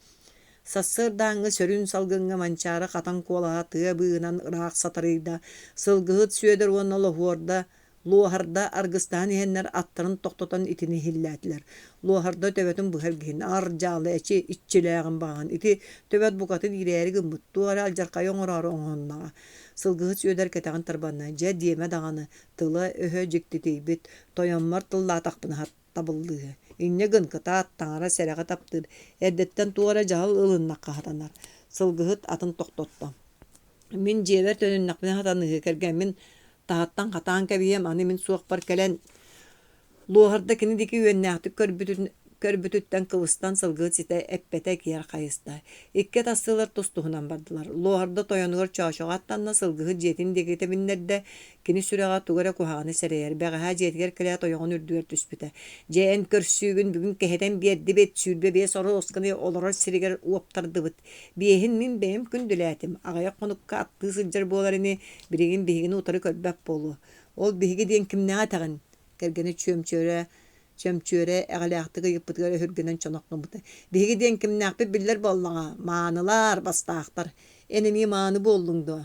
Сарсыардааҥҥы сөрүүн салгыҥҥа Манчаары хатан куолаһа тыа быыһынан ыраах сатарыйда. Сылгыһыт Сүөдэр уонна Лоһуорда Луоһарда аргыстаһан иһэннэр аттарын тохтотон итини иһиллээтилэр. Луоһарда төбөтүн быһа илгиһин, ар дьаалы эчи иччилээҕин баҕаһын ити төбөт букатын иирээри гыммыт, туох эрэ алдьархайы оҥороору оҥоһуннаҕа. Сылгыһыт Сүөдэр кэтэҕин тарбанна, дьэ диэмэ даҕаны, тыла-өһө дьиктитийбит, тойоммор тыллаатахпына табыллыыһы. Инньэ гын, кытаат, таҥара сэрэҕи таптыыр, эрдэттэн туох эрэ дьаһал ылыннахха сатанар. Сылгыһыт атын тохтотто. Мин дьиэбэр төнүннэхпинэ сатаныыһы, кэргэммин таһыттан хатаан кэбиһиэм, аны мин суохпар кэлэн Луоһарда кини диэки үөннээхтик көрбүтүн көрбүтүттэн кыбыстан сылгыһыт ситэ эппэтэ киэр хайыста. Икки атастыылар тус-туһунан бардылар. Луоһарда тойонугар Чоочоҕо аттанна, сылгыһыт дьиэтин диэки тэбиннэрдэ, Кини сүрэҕэ тугу эрэ куһаҕаны сэрэйэр, бэҕэһээ дьиэтигэр кэлээт ойоҕун үрдүгэр түспүтэ. Дьэ эн көрсүүгүн бүгүн кэһэтэн биэрдибит, 25 оруосканы олорор сиригэр уоптардыбыт. Биэһин мин бэйэм күндүлээтим, аҕыйах хонукка аттыы сылдьар буолар ини, билигин биһигини утары көрбөт буолуо. Ол биһиги диэн кимнээҕи этэҕин? Кэргэнэ чүөмчүөрэ Чөмчүөрэ эҕэлээхтик ыйыппытыгар өһүргэнэн чонох гыммыта. Биһиги диэн кимнээхпит биллэр буоллаҕа, маанылар, бастаахтар. Эн эмиэ мааны буоллуҥ дуо?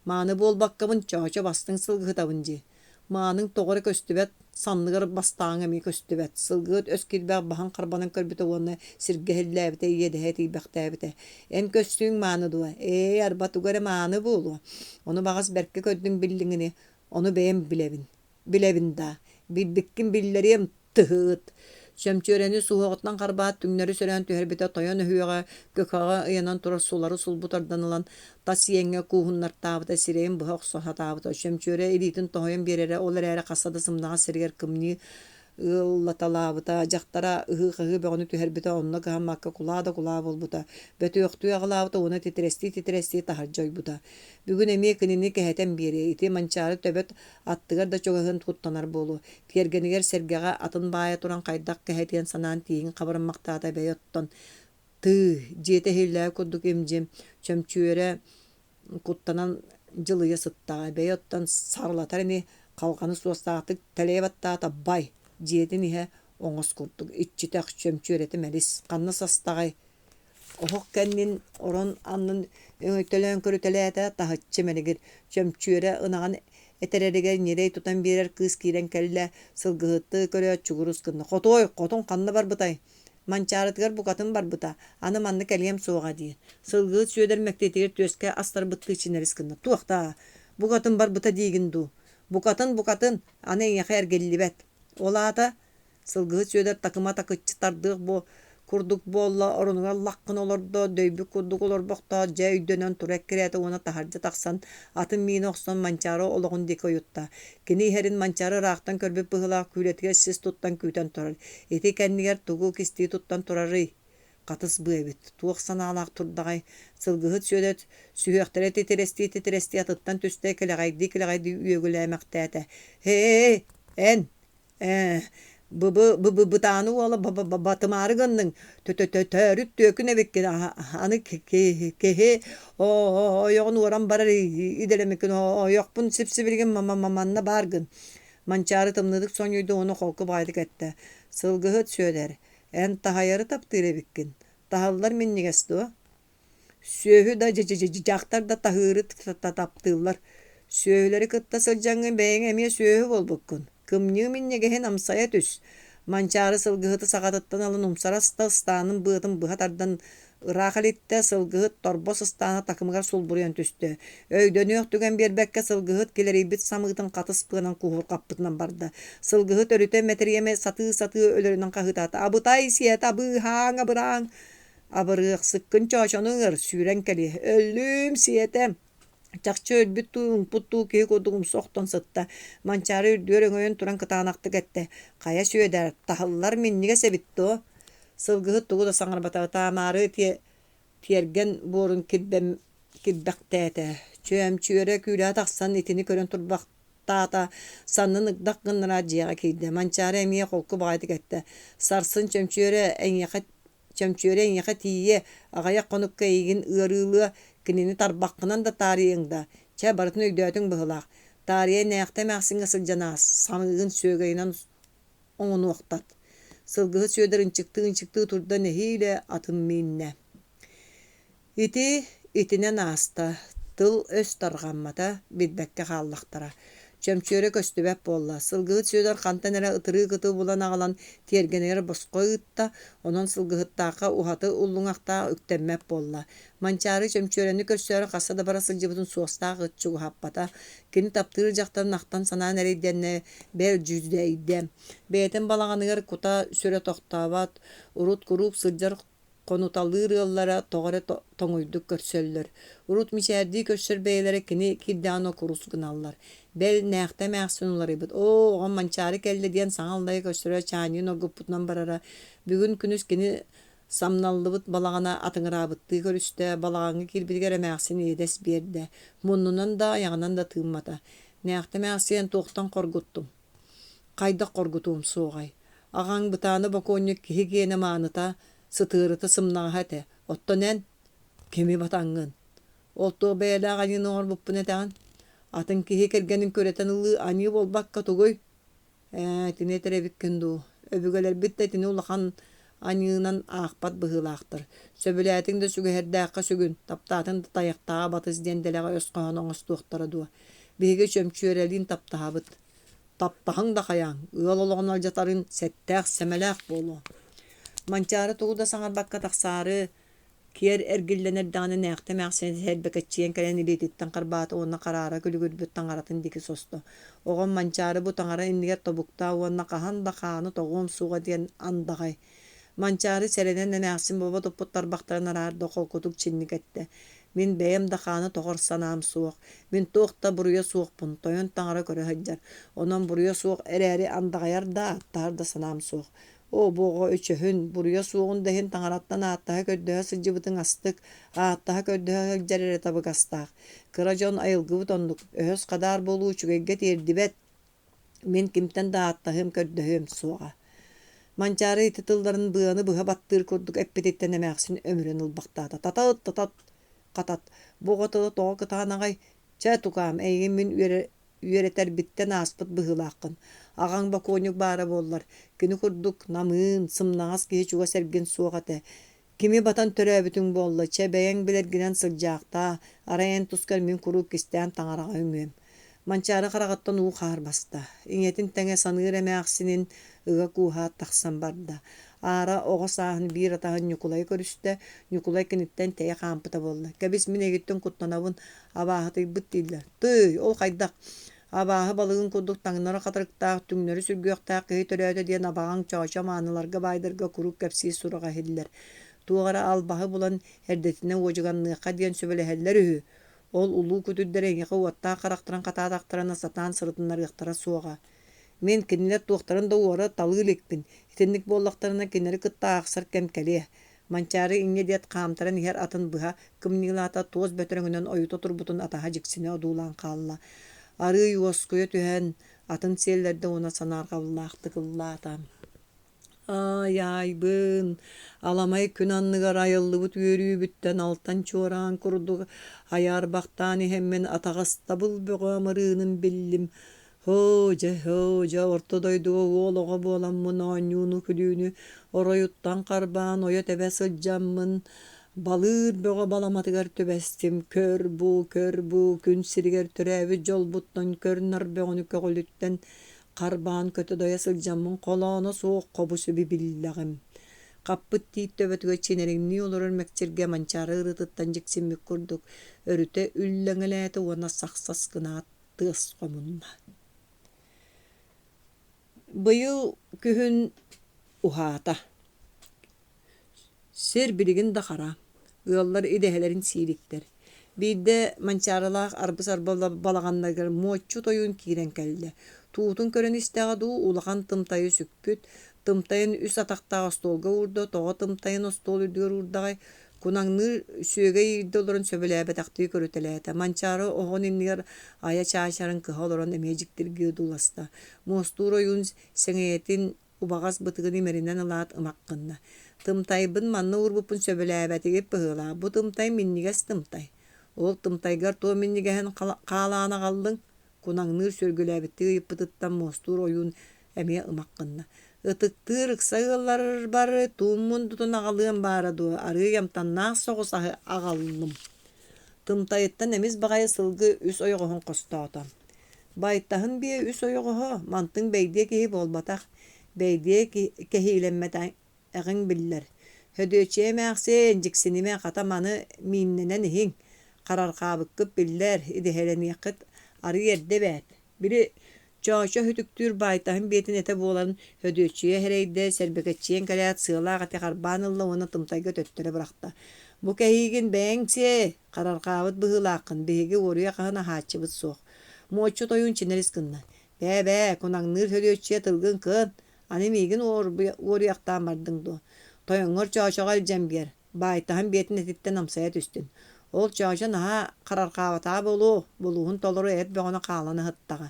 Мааны буолбаккабын Чоочо бастыҥ сылгыһытабын дии. Мааныҥ тоҕо эрэ көстүбэт, санныгар бастааҥ эмиэ көстүбэт. Сылгыһыт өс киирбэх баһын харбанан көрбүтэ уонна сиргэ иһиллээбитэ, иэдэһэ тиийбэхтээбитэ. Эн көстүүҥ мааны дуо? Ээ, арба тугу эрэ мааны буолуо. Ону баҕас бэркэ көрдүҥ биллиҥ ини, ону бэйэм билэбин. Билэбин даа, билбиккин биллэриэм, тыһыыт. Чөмчүөрэни суһуоҕуттан харбаат түҥнэри сөрөөн түһэрбитэ тойон өһүөҕэ көкөҕө ыйанан турар сулары сулбу тардан ылан тас иэҥҥэ кууһуннартаабыта сирэйин быһа охсо сатаабыта. Чөмчүөрэ илиитин тоһуйан биэрэрэ ол эрээри хаста да сымнаҕас сиригэр кымньыы ыаллаталаабыта, дьахтара ыһыы-хаһыы бөҕөнү түһэрбитэ онно кыһаммакка кулаа да кулаа буолбута, бөтүөхтүү аҕылаабыта уонна титирэстии-титирэстии таһырдьа ойбута. Бүгүн эмиэ кинини кэһэтэн биэриэ, ити Манчаары төбөт аттыгар да чугаһыан куттанар буолуо. Тиэргэнигэр сэргэҕэ атын баайа туран хайдах кэһэтиэн санаан тииһин хабырыммахтаата бэйэ оттон тыы, дьиэтэ иһиллээбит курдук им-дьим, чөмчүөрэ куттанан дьылыйа сыттаҕа, бэйэ оттон сарылатар ини халҕаны суостаахтык тэлэйэ баттаата бай, дьиэтин иһэ оҥос курдук, иччитэх чөмчүөрэтэ мэлис, ханна састаҕай Оһох кэннин орон аннын өҥөйтөлөөн көрүтэлээтэ, таһыччы мэлигир, чөмчүөрэ ынаҕын этэрэригэр ньирэй тутан биэрэр кыыс киирэн кэллэ, сылгыһыты көрөөт чугурус гынна: «Хотуой, хотун ханна барбытай?» Манчаарытыгар букатын барбыта, аны манна кэлиэм суоҕа диир. Сылгыһыт Сүөдэр мэктиэтигэр түөскэ астарбыттыы чинэрис гынна: «Туох даа, букатын барбыта диигин дуу?» «Букатын, букатын, аны эйиэхэ эргиллибэт. Ол аата Сылгыһыт Сүөдэр такыма такыччы тардыах курдук буолла, оронугар лаххын олордо, дөйбүт курдук олорбохтоох дьэ өйдөнөн тура эккирээтэ уонна таһырдьа тахсан, атын миинэ охсон Манчаары олоҕун диэки ойутта. Кини иһэрин Манчаары ыраахтан көрбүт быһыылаах күүлэтигэр сис туттан күүтэн турар. Ити кэннигэр тугу кистии туттан турарый? Хатыс быа эбит, туох санаалаах турдаҕай? Сылгыһыт Сүөдэр сүһүөхтэрэ титирэстии-титирэстии атыттан түстэ, кэлэҕэйдии-кэлэҕэйдии үөгүлээмэхтээтэ: «Һээ, эн, Ээ, бы-бы-бытааны уола батымаары гынныҥ, төтөтөтөөрүт түөкүн эбиккин, аны киһи ойоҕун уоран барар идэлэммиккин, ойохпун сип-сибилигин манна бааргын. Манчаары тымныытык сонньуйда уонна холку баҕайытык эттэ: «Сылгыһыт Сүөдэр, эн таһайары таптыыр эбиккин, таһаллар минньигэс дуо?» Сүөһү да, дьахтар да таһыыры таптыыллар. Сүөһүлэри кытта сылдьаҥҥын бэйэҥ эмиэ сүөһү буолбуккун. Кымньыы минньигэһин амсайа түс. Манчаары сылгыһыты саҕатыттан ылан умсара аста, ыстаанын быатын быһа тардан ыраах илиттэ, сылгыһыт торбос ыстаана такымыгар сулбуруйан түстэ. Өйдөнүөх түгэн биэрбэккэ сылгыһыт килэрийбит самыытын хатыс быанан куһурҕаппытынан барда. Сылгыһыт өрүтэ мэтириэмэ сатыы-сатыы өлөрүнэн хаһыытаата: «Абытай сиэтэ, абыыһааҥ, абырааҥ! Абырыахсыккын чоочону ыҥыр, сүүрэн кэлиэ! Өллүүм сиэтэ!» Чахчы өлбүт дуу, уҥпут дуу киһи курдук умса охтон сытта. Манчаары үрдүгэр өҥөйөн туран кытаанахтык эттэ: «Хайа Сүөдэр, таһыллар минньигэс эбит дуо?» Сылгыһыт тугу да саҥарбата, ытаамаары тиэргэн буорун кирбэхтээтэ. Чөөмчүөрэ күүлэҕэ тахсан итини көрөн турбахтаата, саннын ыгдах гыннараат дьиэҕэ киирдэ. Манчаары эмиэ холку баҕайытык эттэ: «Сарсын Чөмчүөрэ эйиэхэ Чөмчүөрэ эйиэхэ тиийиэ, аҕыйах хонукка эйигин ыарыылыа, кинини тарбаххынан да таарыйыаҥ да, чэ, барытын өйдөөтүҥ быһыылаах. Таарыйа Нээхтэ эмээхсиҥҥэ сылдьан аас, самыыгын сүөгэйинэн оҥонуохтат. Сылгыһыт Сүөдэр ынчыктыы-ынчыктыы турда нэһиилэ атын мииннэ. Ити итинэн ааста, тыл-өс тарҕаммата, билбэккэ хааллахтара. Чөмчүөрэ көстүбэт буолла, сылгыһыт Сүөдэр хантан эрэ ытырыык ыты булан аҕалан тиэргэнигэр босхо ыытта, онон сылгыһыттаахха уһаты уллуҥахтаах үктэммэт буолла. Манчаары Чөмчүөрэни көрсөөрү хаста да бара сылдьыбытын суостаах ыт чугаһаппата. Кини таптыыр дьахтарын ахтан-санаан эрэйдэннэ, бэл дьүдэйдэ. Бэйэтин балаҕаныгар кута-сүрэ тохтообот, урут куруук сылдьар Хонуталыыр ыаллара тоҕо эрэ тоҥуйдук көрсөллөр, урут мичээрдии көрсөр бэйэлэрэ кини киирдэҕинэ курус гыналлар. Бэл, Нээхтэ эмээхсин уларыйбыт: «Оо, оҕом Манчаары кэллэ» диэн саҥа аллайа көрсөрө чаанньыгын оргуппутунан барара. Бүгүн күнүс кини самналлыбыт балаҕана атыҥыраабыттыы көрүстэ, балаҕаҥҥа киирбитигэр эмээхсин иэдэс биэрдэ, муннунан да, айаҕынан да тыыммата. «Нээхтэ эмээхсиэн туохтан хоргуттуҥ?» Хайдах хоргутуом суоҕай, аҕаҥ бытааны бокуонньук киһи гиэнэ мааныта, сытыарыта сымнаҕаһа этэ, оттон эн кими батаҥҥын? Ол туох бэйэлээх аньыыны оҥорбуппун этэҕин? Атын киһи кэргэнин күрэтэн ылыы аньыы буолбакка тугуй? Ээ, итини этэр эбиккин дуу, өбүгэлэрбит да итини улахан аньыынан аахпат быһыылаахтар. Сөбүлээтиҥ да сүгэһэрдээххэ сүгүн, таптаатыҥ да тайахтааҕа батыс диэн дэлэҕэ өс хоһооно оҥостуохтара дуо? Биһиги чөмчүөрэлиин таптаһабыт. Таптаһыҥ да хайааҥ, ыал олоҕун алдьатарын сэттээх-сэмэлээх буолуо. Манчаары тугу да саҥарбакка тахсаары киэр эргиллэн эрдэҕинэ Нээхтэ эмээхсин сэрбэкэччийэн кэлэн илиититтэн харбаата уонна хараара күлүгүрбүт таҥаратын диэки состо. Оҕом Манчаары бу таҥара иннигэр тобуктаа уонна хаһан да хааны тоҕуом суоҕа диэн андаҕай. Манчаары сэрэнэн эмээхсин бобо туппут тарбахтарын араарда холкутук чинник эттэ: «Мин бэйэм да хааны тоҕор санаам суох. Мин туох да буруйа суохпун, тойон таҥара көрө сылдьар. Онон буруйа суох эрээри андаҕайар да, ааттаһар да санаам суох. Оо, бу оҕо өчөһүн, буруйа суоҕун да иһин таҥараттан ааттаһа-көрдөһө сылдьыбытыҥ астык, ааттаһа-көрдөһө сылдьар эрэ табыгастаах. Кыра дьон айылгыбыт оннук, өһөс хадаар буолуу үчүгэйгэ тиэрдибэт Мин кимтэн да ааттаһыам, көрдөһүөм суоҕа. Манчаары ити тылларын быаны быһа баттыыр курдук эппититтэн эмээхсин өмүрэн ылбахтаата. Татат, татат, хатат, бу оҕо тыла тоҕо кытаанаҕай? Чэ, тукаам, эйигин мин үөрэтэрбиттэн ааспыт быһыылааххын. Аҕаҥ бокуонньук баара буоллар, кини курдук намыын, сымнаҕас киһи чугас эргин суох этэ. Кими батан төрөөбүтүҥ буолла, чэ, бэйэҥ билэргинэн сылдьаахтаа, арай эн тускар мин куруук кистээн таҥараҕа үҥүөм. Манчаары хараҕыттан уу хаар баста, ийэтин тэҥэ саныыр эмээхсинин ыга кууһаат тахсан барда. Аара оҕо сааһын биир атаһын Ньукулайы көрүстэ, Ньукулай киниттэн тэйэ хаампыта буолла. Кэбис, мин эйигиттэн куттанабын, абааһытыйбыт дииллэр. Тыый, ол хайдах? Абааһы балыгын курдук таҥнары хатырыктаах, түҥнэри сүргүөхтээх киһи төрөөтө диэн абаҕаҥ Чоочо мааныларга баайдарга куруук кэпсиир сураҕа иһиллэр. Туох эрэ албаһы булан эрдэтинэ уодьуганныахха диэн сүбэлэһэллэр үһү. Ол улуу күтүрдэр эйиэхэ уоттаах харахтарын хатаатахтарына сатаан сырытыннарыахтара суоҕа. Мин кинилэр туохтарын да уора талыы иликпин, итинник буоллахтарына кинилэри кытта аахсар кэм кэлиэ. Манчаары инньэ диэт хаамтаран иһэр атын быһа кымньыылаата, туос бөтөрөҥүнэн ойута турбутун атаһа дьиксинэ одуулаан хаалла. Арыый уоскуйа түһэн, атын сиэллэрдэ уонна санаарҕабыллаахтык ыллаата. Аай-аайбын, аламай күн анныгар айыллыбыт үөрүүбүттэн алтан чуораан курдук айаарбахтаан иһэммин атаҕастабыл бөҕө амырыынын биллим. Һоо дьэ, һоо дьэ, орто дойдуга уол оҕо буоламмын оонньууну-күлүүнү оройуттан харбаан ойо-тэбэ сылдьаммын, балыыр бөҕө баламатыгар түбэстим. Көр бу, көр бу, күн сиригэр төрөөбүт дьолбуттан көр-нар бөҕөнү көҕүлүттэн. Харбаан көтө-дойо сылдьаммын холооно суох хобу-сиби биллэҕим. Хаппыт тиит төбөтүгэр чинэриҥнии олорор мэкчиргэ Манчаары ырыатыттан дьиксиммит курдук өрүтэ үллэҥэлээтэ уонна сахсас гынаат тыас хомунна. Быйыл күһүн уһаата. Сир билигин да хара, ыаллар идэһэлэрин сиириктэр. Биирдэ Манчаарылаах арбыс-арба балаҕаннарыгар Муоччу тойун киирэн кэллэ. Туутун көрөн истэҕэ дуу, улахан тымтайы сүкпүт, тымтайын үс атахтаах остуолга уурда, тоҕо тымтайын остуол үрдүгэр уурдаҕай, кунаҥныыр сүөгэй иирдэ олорон сөбүлээбэтэхтии көрүтэлээтэ. Манчаары оһоҕун иннигэр айа чаачарын кыһа олорон эмиэ дьиктиргии одууласта. Муостуур ойуун сэҥийэтин убаҕас бытыгын имэринэн ылаат ымах гынна: «Тымтайбын манна уурбуппун сөбүлээбэтигит быһыылаах, бу тымтай минньигэс тымтай. Ол тымтайгар туох минньигэһин хаалаан аҕаллыҥ?» Кунаҥныыр сүөргүлээбиттии ыйыппытыттан муостуур ойуун эмиэ ымах гынна: «Ытыктыыр ыкса ыалларбар туум мундутун аҕалыам баара дуо, арыый амтаннаах соҕус аһы аҕаллым». Тымтайыттан эмис баҕайы сылгы үс ойоҕоһун хостоото. Байтаһын биэ үс ойоҕоһо, мантыҥ бэйдиэ киһи буолбатах, бэйдиэ кэһиилэммэтэҕиҥ биллэр. Һөдүөччүйэ эмээхсиэн, дьиксинимэ, хата маны мииннэнэн иһиҥ, харархаабыккыт биллэр, идэһэлэниэххит арыый эрдэ эбээт. Били Чоочо үтүктүүр баайтаһын биэтин этэ буолан Һөдүөччүйэ эрэйдэ, сэрбэкэччийэн кэлээт сыалаах эти харбаан ылла уонна тымтайга төттөрү бырахта. Бу кэһиигин бэйэҥ сиэ, харархаабыт быһыылааххын, биһиги уоруйах аһын аһааччыбыт суох. Муоччу тойун чинэрис гынна. Бээ-бээ, кунаҥныыр Һөдүөччүйэ тылгын кыан, аны миигин уоруйахтаан бардыҥ дуо? Тойоҥҥор Чоочоҕо илдьэн биэр, баайтаһын биэтин этиттэн амсайа түстүн. Ол Чоочо наһаа харархаабатаҕа буолуо, булууһун толору эт бөҕөнү хаалан аһыттаҕа.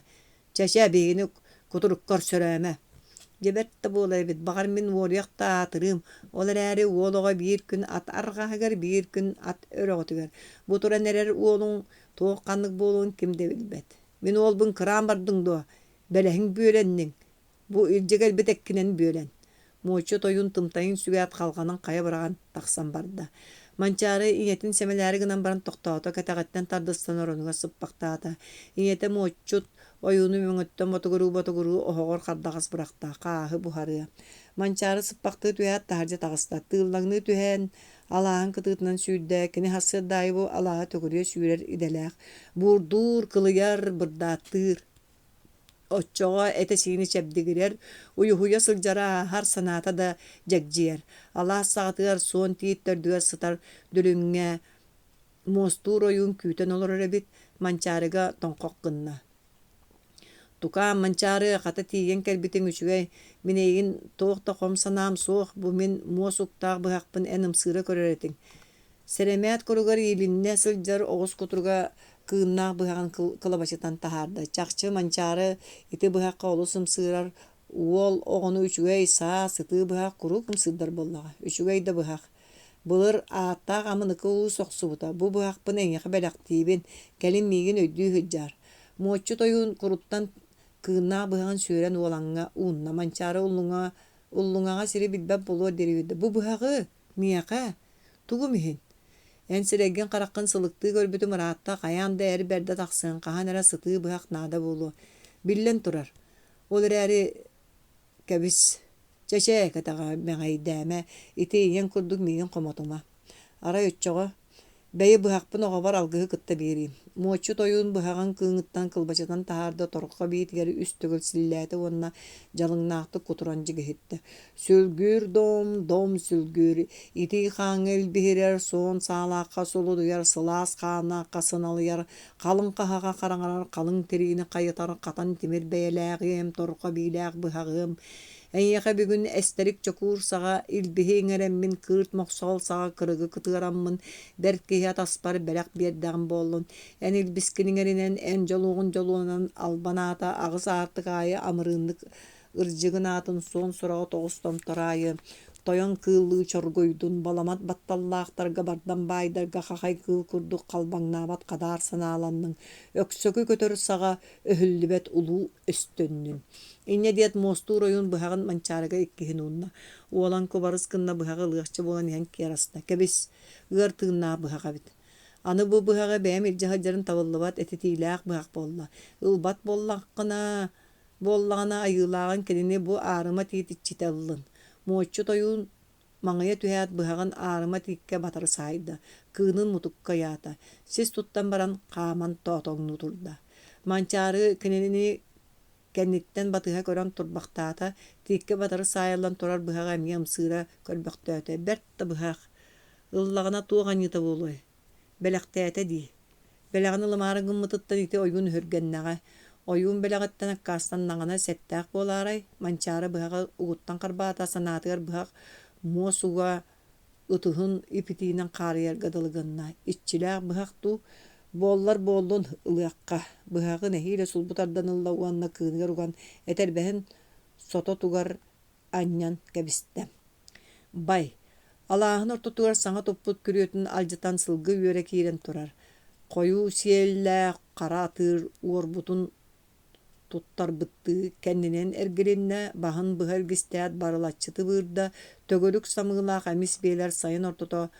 Чэ-чэ, биһигини кутуруккар сөрөөмө. Дьэ бэрт да буолар эбит, баҕар мин уоруйах да аатырыым, ол эрээри уол оҕо биир күн ат арҕаһыгар, биир күн ат өрөҕөтүгэр. Бу туран эрэр уолуҥ туох ханнык буолуон ким да билбэт. Мин уолбун кыраан бардыҥ дуо? Бэлэһиҥ бүөлэнниҥ, Бу илдьэ кэлбит эккинэн бүөлэн, Муоча тойун тымтайын сүгээт халҕанын хайа быраҕан тахсан барда. Манчаары ийэтин сэмэлээри гынан баран тохтоото, кэтэҕиттэн тардыстан оронугар сыппахтаата. Ийэтэ Муоччут ойууну мөҥөттөн ботугуруу-ботугуруу оһоҕор хардаҕас бырахта, хааһы буһарыа. Манчаары сыппахтыы түһээт таһырдьа таҕыста, тыыллаҥныы түһэн алааһын кытыытынан сүүрдэ, кини сарсыарда аайы бу алааһы төгүрүйэ сүүрэр идэлээх. Буурдуур, кылыйар, бырдааттыыр. Оччоҕо этэ-сиинэ чэбдигирэр, уйуһуйа сылдьара ааһар санаата да дьэгдьийэр. Алаас саҕатыгар суон тиит төрдүгэр сытар дүлүҥҥэ муостуур ойуун күүтэн олорор эбит, Манчаарыга тоҥхох гынна. «Тукаам, Манчаары, хата тиийэн кэлбитиҥ үчүгэй, мин эйигин туох да хом санаам суох, бу мин муос уктаах быһахпын эн ымсыыра көрөр этиҥ. Сэрэмээт куругар иилиннэ сылдьар оҕус кутуруга кыыннаах быһаҕын кылабачытан таһаарда. Чахчы Манчаары ити быһахха олус ымсыырар, уол оҕону үчүгэй саа, сытыы быһах куруук ымсыырдар буоллаҕа. Үчүгэй да быһах. Былыр ааттаах амыныкы уус охсубута. Бу быһахпын эйиэхэ бэлэхтиибин, кэлин миигин өйдүү сылдьаар. Муоччу тойуун куруттан кыыннаах быһаҕын сүөрэн уолаҥҥа уунна. Манчаары уллуҥа, уллуҥаҕа сири билбэт буолуор диэри үөрдэ. Бу быһаҕы Миэхэ? Тугум иһин? Эн сирэйгин-хараххын сылыктыы көрбүтүм ыраатта, хайаан да эр бэрдэ тахсыаҥ, хаһан эрэ сытыы быһах наада буолуо. Биллэн турар. Ол эрээри кэбис. Чэ-чэ, кэтэҕэ мэҥэйдээмэ, ити ийэҥ курдук миигин хомотума. Арай оччоҕо Бэйи быһахпын оҕобор алгыһы кытта биэриим. Муоччут ойуун быһаҕын кыыҥыттан кылбачытан таһаарда торҕо биитигэр үс төгүл силлээтэ уонна дьалыҥнаахтык кутуран дьигиһиттэ. Сүлгүүр дом, дом сүлгүүр, итии хааҥҥа илбиһирэр, суон саалаахха сулудуйар, сылаас хааннаахха сыналыйар, халыҥ хаһаҕа хараҥарар, халыҥ тириини хайытар хатан тимир бэйэлээҕиэм, торҕо биилээх быһаҕыам, Эйиэхэ бүгүн эстэрик чокуур саҕа илбиһи иҥэрэммин, кыырт мохсоҕол саҕа кырыгы кытыараммын, бэрт киһи атаспар бэлэх биэрдэҕим буоллун. Эн илбискин иҥэринэн, эн дьолуоҕун дьолуонан албан аата аҕыс аартык аайы амырыыннык ырдьыгын аатын суон сураҕа тоҕус томтор аайы тойон кыыллыы чоргуйдун, баламат батталлаахтарга бардам баайдарга хахай кыыл курдук халбаҥнаабат хадаар санааланныҥ, өксөкү көтөр саҕа өһүллүбэт улуу өстөннүн. Инньэ диэт муостуур ойуун быһаҕын Манчаарыга иккиһин уунна. Уолан кубарыс гынна быһаҕы ылыахча буолан иһэн киэр аста. Кэбис, ыар тыыннаах быһах эбит. Аны бу быһаҕы бэйэм илдьэ сылдьарым табыллыбат этитиилээх быһах буолла. Ылбат буоллаххына, Буоллаҕына айыылааҕын кинини бу аарыма тиит иччитэ ыллын. Муоччут ойуун маҥыйа түһээт быһаҕын аарыма тииккэ батары саайда, кыынын мутукка ыйаата, сис туттан баран хааман тоотоҥнуу турда. Манчаары кинини кэнниттэн батыһа көрөн турбахтаата, тииккэ батары саайыллан турар быһаҕы эмиэ ымсыыра көрбөхтөөтө. Бэрт да быһах, ыллаҕына туох аньыыта буолуой? Бэлэхтээтэ дии. Бэлэҕин ылымаары гыммытыттан ити ойуун өһүргэннэҕэ. Ойуун бэлэҕиттэн аккаастаннаҕына сэттээх буолаарай, Манчаары быһаҕы угуттан харбаата, санаатыгар быһах муос уга ытыһын ипитиинэн хаарыйарга дылы гынна. Иччилээх быһах дуу, буоллар буоллун, ылыахха. Быһаҕы нэһиилэ сулбу тардан ылла уонна кыыныгар уган этэрбэһин сототугар анньан кэбистэ. Бай, алааһын ортотугар саҥа туппут күрүөтүн алдьатан сылгы үөрэ киирэн турар. Хойуу сиэллээх хара атыыр уорбутун туттарбыттыы кэннинэн эргилиннэ, баһын быһа илгистээт барылаччы тыбыырда, төгүрүк самыылаах эмис биэлэр сайын ортото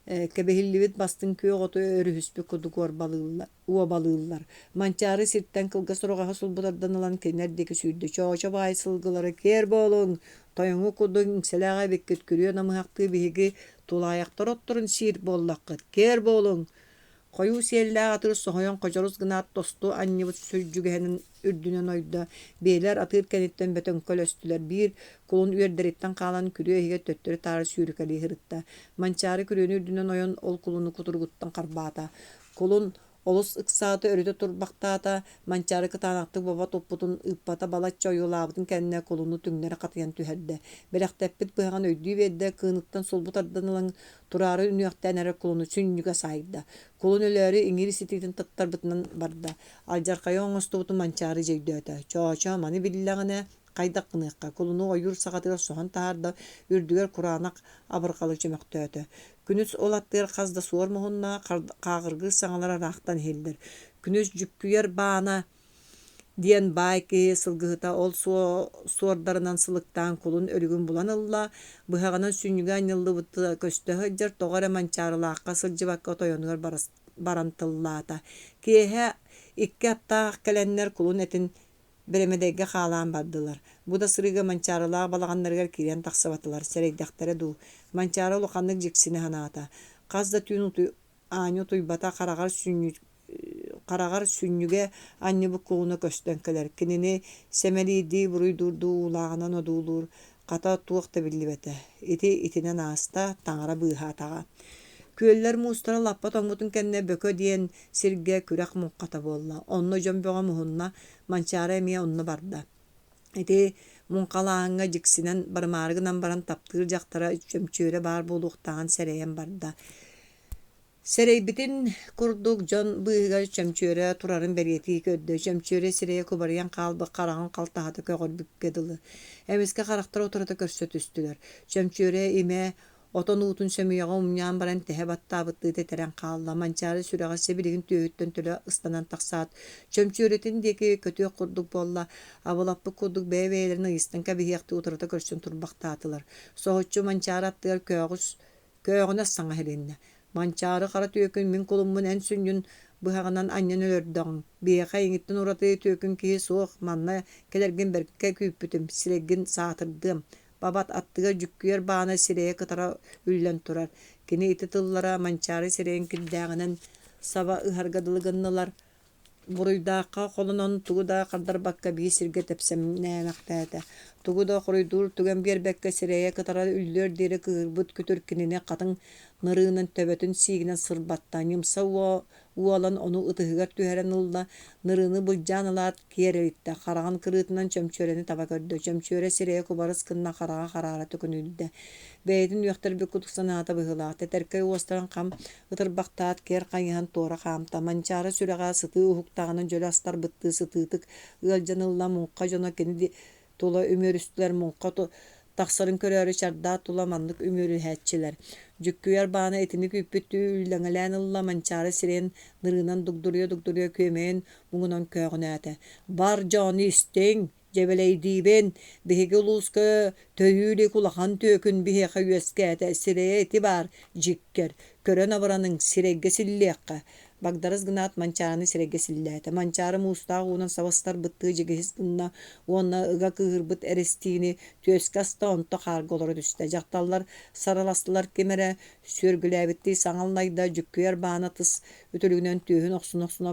кэбиһиллибит бастыҥ күөх оту өрүһүспүт курдук уобалыыллар. Манчаары сиртэн кылгас ураҕаһы сулбу тардан ылан кинилэр диэки сүүрдэ. Чоочо баай сылгылары киэр буолуҥ, тойоҥҥу курдук иҥсэлээх эбиккит, күрүө намыһахтыы биһиги тулаайахтар отторун сиир буоллаххыт, киэр буолуҥ! Хойуу сиэллээх атыыр соһуйан хочорус гынаат тосту анньыбыт сүрдьүгэһинин үрдүнэн ойдо, биэлэр атыыр кэнниттэн бөтөҥкөлөстүлэр, биир кулун үөрдэриттэн хаалан күрүө иһигэр төттөрү-таары сүүрүкэлии сырытта. Манчаары күрүөнү үрдүнэн ойон ол кулуну кутуругуттан харбаата. Кулун олус ыксаата, өрүтэ турбахтаата, Манчаары кытаанахтык бобо туппутун ыыппата балачча ойуолаабытын кэннэ кулуну түҥнэри хатыйан түһэрдэ. Бэлэхтэппит быһаҕын өйдүү биэрдэ, кыыныттан сулбу тардан ылан тураары үнүөхтээн эрэр кулуну сүнньүгэ саайда. Кулун өлөөрү иҥиир ситиитин таттарбытынан барда. Алдьархайы оҥостубутун Манчаары дьэ өйдөөтө. Чоочо маны биллэҕинэ хайдах гыныахха, кулуну ойуур саҕатыгар соһон таһаарда, үрдүгэр кураанах абырҕалы чөмөхтөөтө. Күнүс ол аттыгар хас да суор муһунна, хааҕыргыыр саҥалара ыраахтан иһиллэр. Күнүс дьүккүйэр баана диэн баай киһи сылгыһыта ол суордарынан сылыктаан кулун өлүгүн булан ылла, быһаҕынан сүнньүгэ анньыллыбыта көстө сылдьар, тоҕо эрэ Манчаарылаахха сылдьыбакка тойонугар баран тыллаата. Киэһэ икки аттаах кэлэннэр кулун этин бэрэмэдэйгэ хаалаан бардылар. Бу да сырыыга Манчаарылаах балаҕаннарыгар киирэн тахсыбатылар, сэрэйдэхтэрэ дуу. Манчаары улаханнык дьиксинэ санаата. Хас да түүн аанньа утуйбата, хараҕар хараҕар сүнньүгэ анньыбыт кулуна көстөн кэлэр, кинини сэмэлиирдии, буруйдуурдуу уулааҕынан одуулуур, хата туох да биллибэтэ. Ити итинэн ааста, таҥара быыһаатаҕа. Күөллэр муустара лаппа тоҥмутун кэннэ Бөкө диэн сиргэ күрэх муҥхата буолла. Онно дьон бөҕө муһунна, Манчаары эмиэ онно барда. Ити муҥхалааһыҥҥа дьиксинэн барымаары гынан баран таптыыр дьахтара чөмчүөрэ баар буолуохтааҕын сэрэйэн барда. Сэрэйбитин курдук дьон быыһыгар чөмчүөрэ турарын бэлиэтии көрдө. Чөмчүөрэ сирэйэ кубарыйан хаалбыт хараҕын халтаһата көҕөрбүккэ дылы. Эмискэ харахтара утарыта көрсө түстүлэр. Чөмчүөрэ имэ отон уутун сөмүйэҕэ умньаан баран тэһэ баттаабыттыы тэтэрэн хаалла. Манчаары сүрэҕэ сибилигин түөһүттэн төлө ыстанан тахсаат, чөмчүөрэтин диэки көтүөх курдук буолла. Абылаппыт курдук бэйэ-бэйэлэрин ыйыстан кэбиһиэхтии утарыта көрсөн турбахтаатылар. Соһуччу Манчаары аттыгар көөҕүс Көөҕүнэс саҥа иһилиннэ: «Манчаары хара түөкүн мин кулуммун эн сүнньүн быһаҕынан анньан өлөрдөҕүҥ, биһиэхэ эйигиттэн ураты түөкүн киһи суох, манна кэлэргин бэркэ күүппүтүм, сирэйгин саатырдыам». Бабат аттыгар дьүккүйэр баана сирэйэ кытара үллэн турар. Кини ити тыллара Манчаары сирэйин кирдээҕинэн саба ыһарга дылы гыннылар. Буруйдаахха холонон тугу да хардарбакка биир сиргэ тэпсэҥнээмэхтээтэ. Тугу да хоруйдуур түгэн биэрбэккэ сирэйэ кытара үллүөр диэри кыыһырбыт күтүр кинини хатыҥ нырыынан төбөтүн сиигинэн сырбатта, ньымса уолан ону ытыһыгар түһэрэн ылла, нырыыны былдьаан ылаат киэр элиттэ, хараҕын кырыытынан чөмчүөрэни таба көрдө, чөмчүөрэ сирэйэ кубарыс гынна хараҕа хараара төкүнүйдэ. Бэйэтин үөхтэрбит курдук санаата быһыылаах, тэтэркэй уостарын хам Ытырбахтаат киэр хайыһан туора хаамта, Манчаары сүрэҕэ сытыы уһуктаҕынан дьөлө астарбыттыы сытыытык ыалдьан ылла, муҥха дьоно кини тула үмүөрүстүлэр, муҥха тахсарын көрөөрү чардаат тула маннык үмүөрүһээччилэр. Дьүккүйэр баана итини күүппүттүү үллэҥэлээн ылла, Манчаары сирэйин нырыынан дугдуруйа-дугдуруйа күөмэйин муҥунан көөҕүнээтэ: «Бар дьону истиҥ, Дьэбэлэйдиибин, биһиги улууска төйүү илик улахан түөкүн биһиэхэ үөскээтэ, сирэйэ ити баар, дьиккэр, көрөн абыраныҥ, сирэйгэ силлиэххэ. Багдарыс гынаат Манчаарыны сирэйгэ силлээтэ. Манчаары муустаах уунан сабыстарбыттыы дьигиһис гынна уонна ыга кыыһырбыт эрэстиини түөскэ аста, онто хаарга олоро түстэ. Дьахталлар сарыластылар, ким эрэ сүөргүлээбиттии саҥа аллайда, дьүккүйэр баана тыс үтүлүгүнэн түөһүн охсуна-охсуна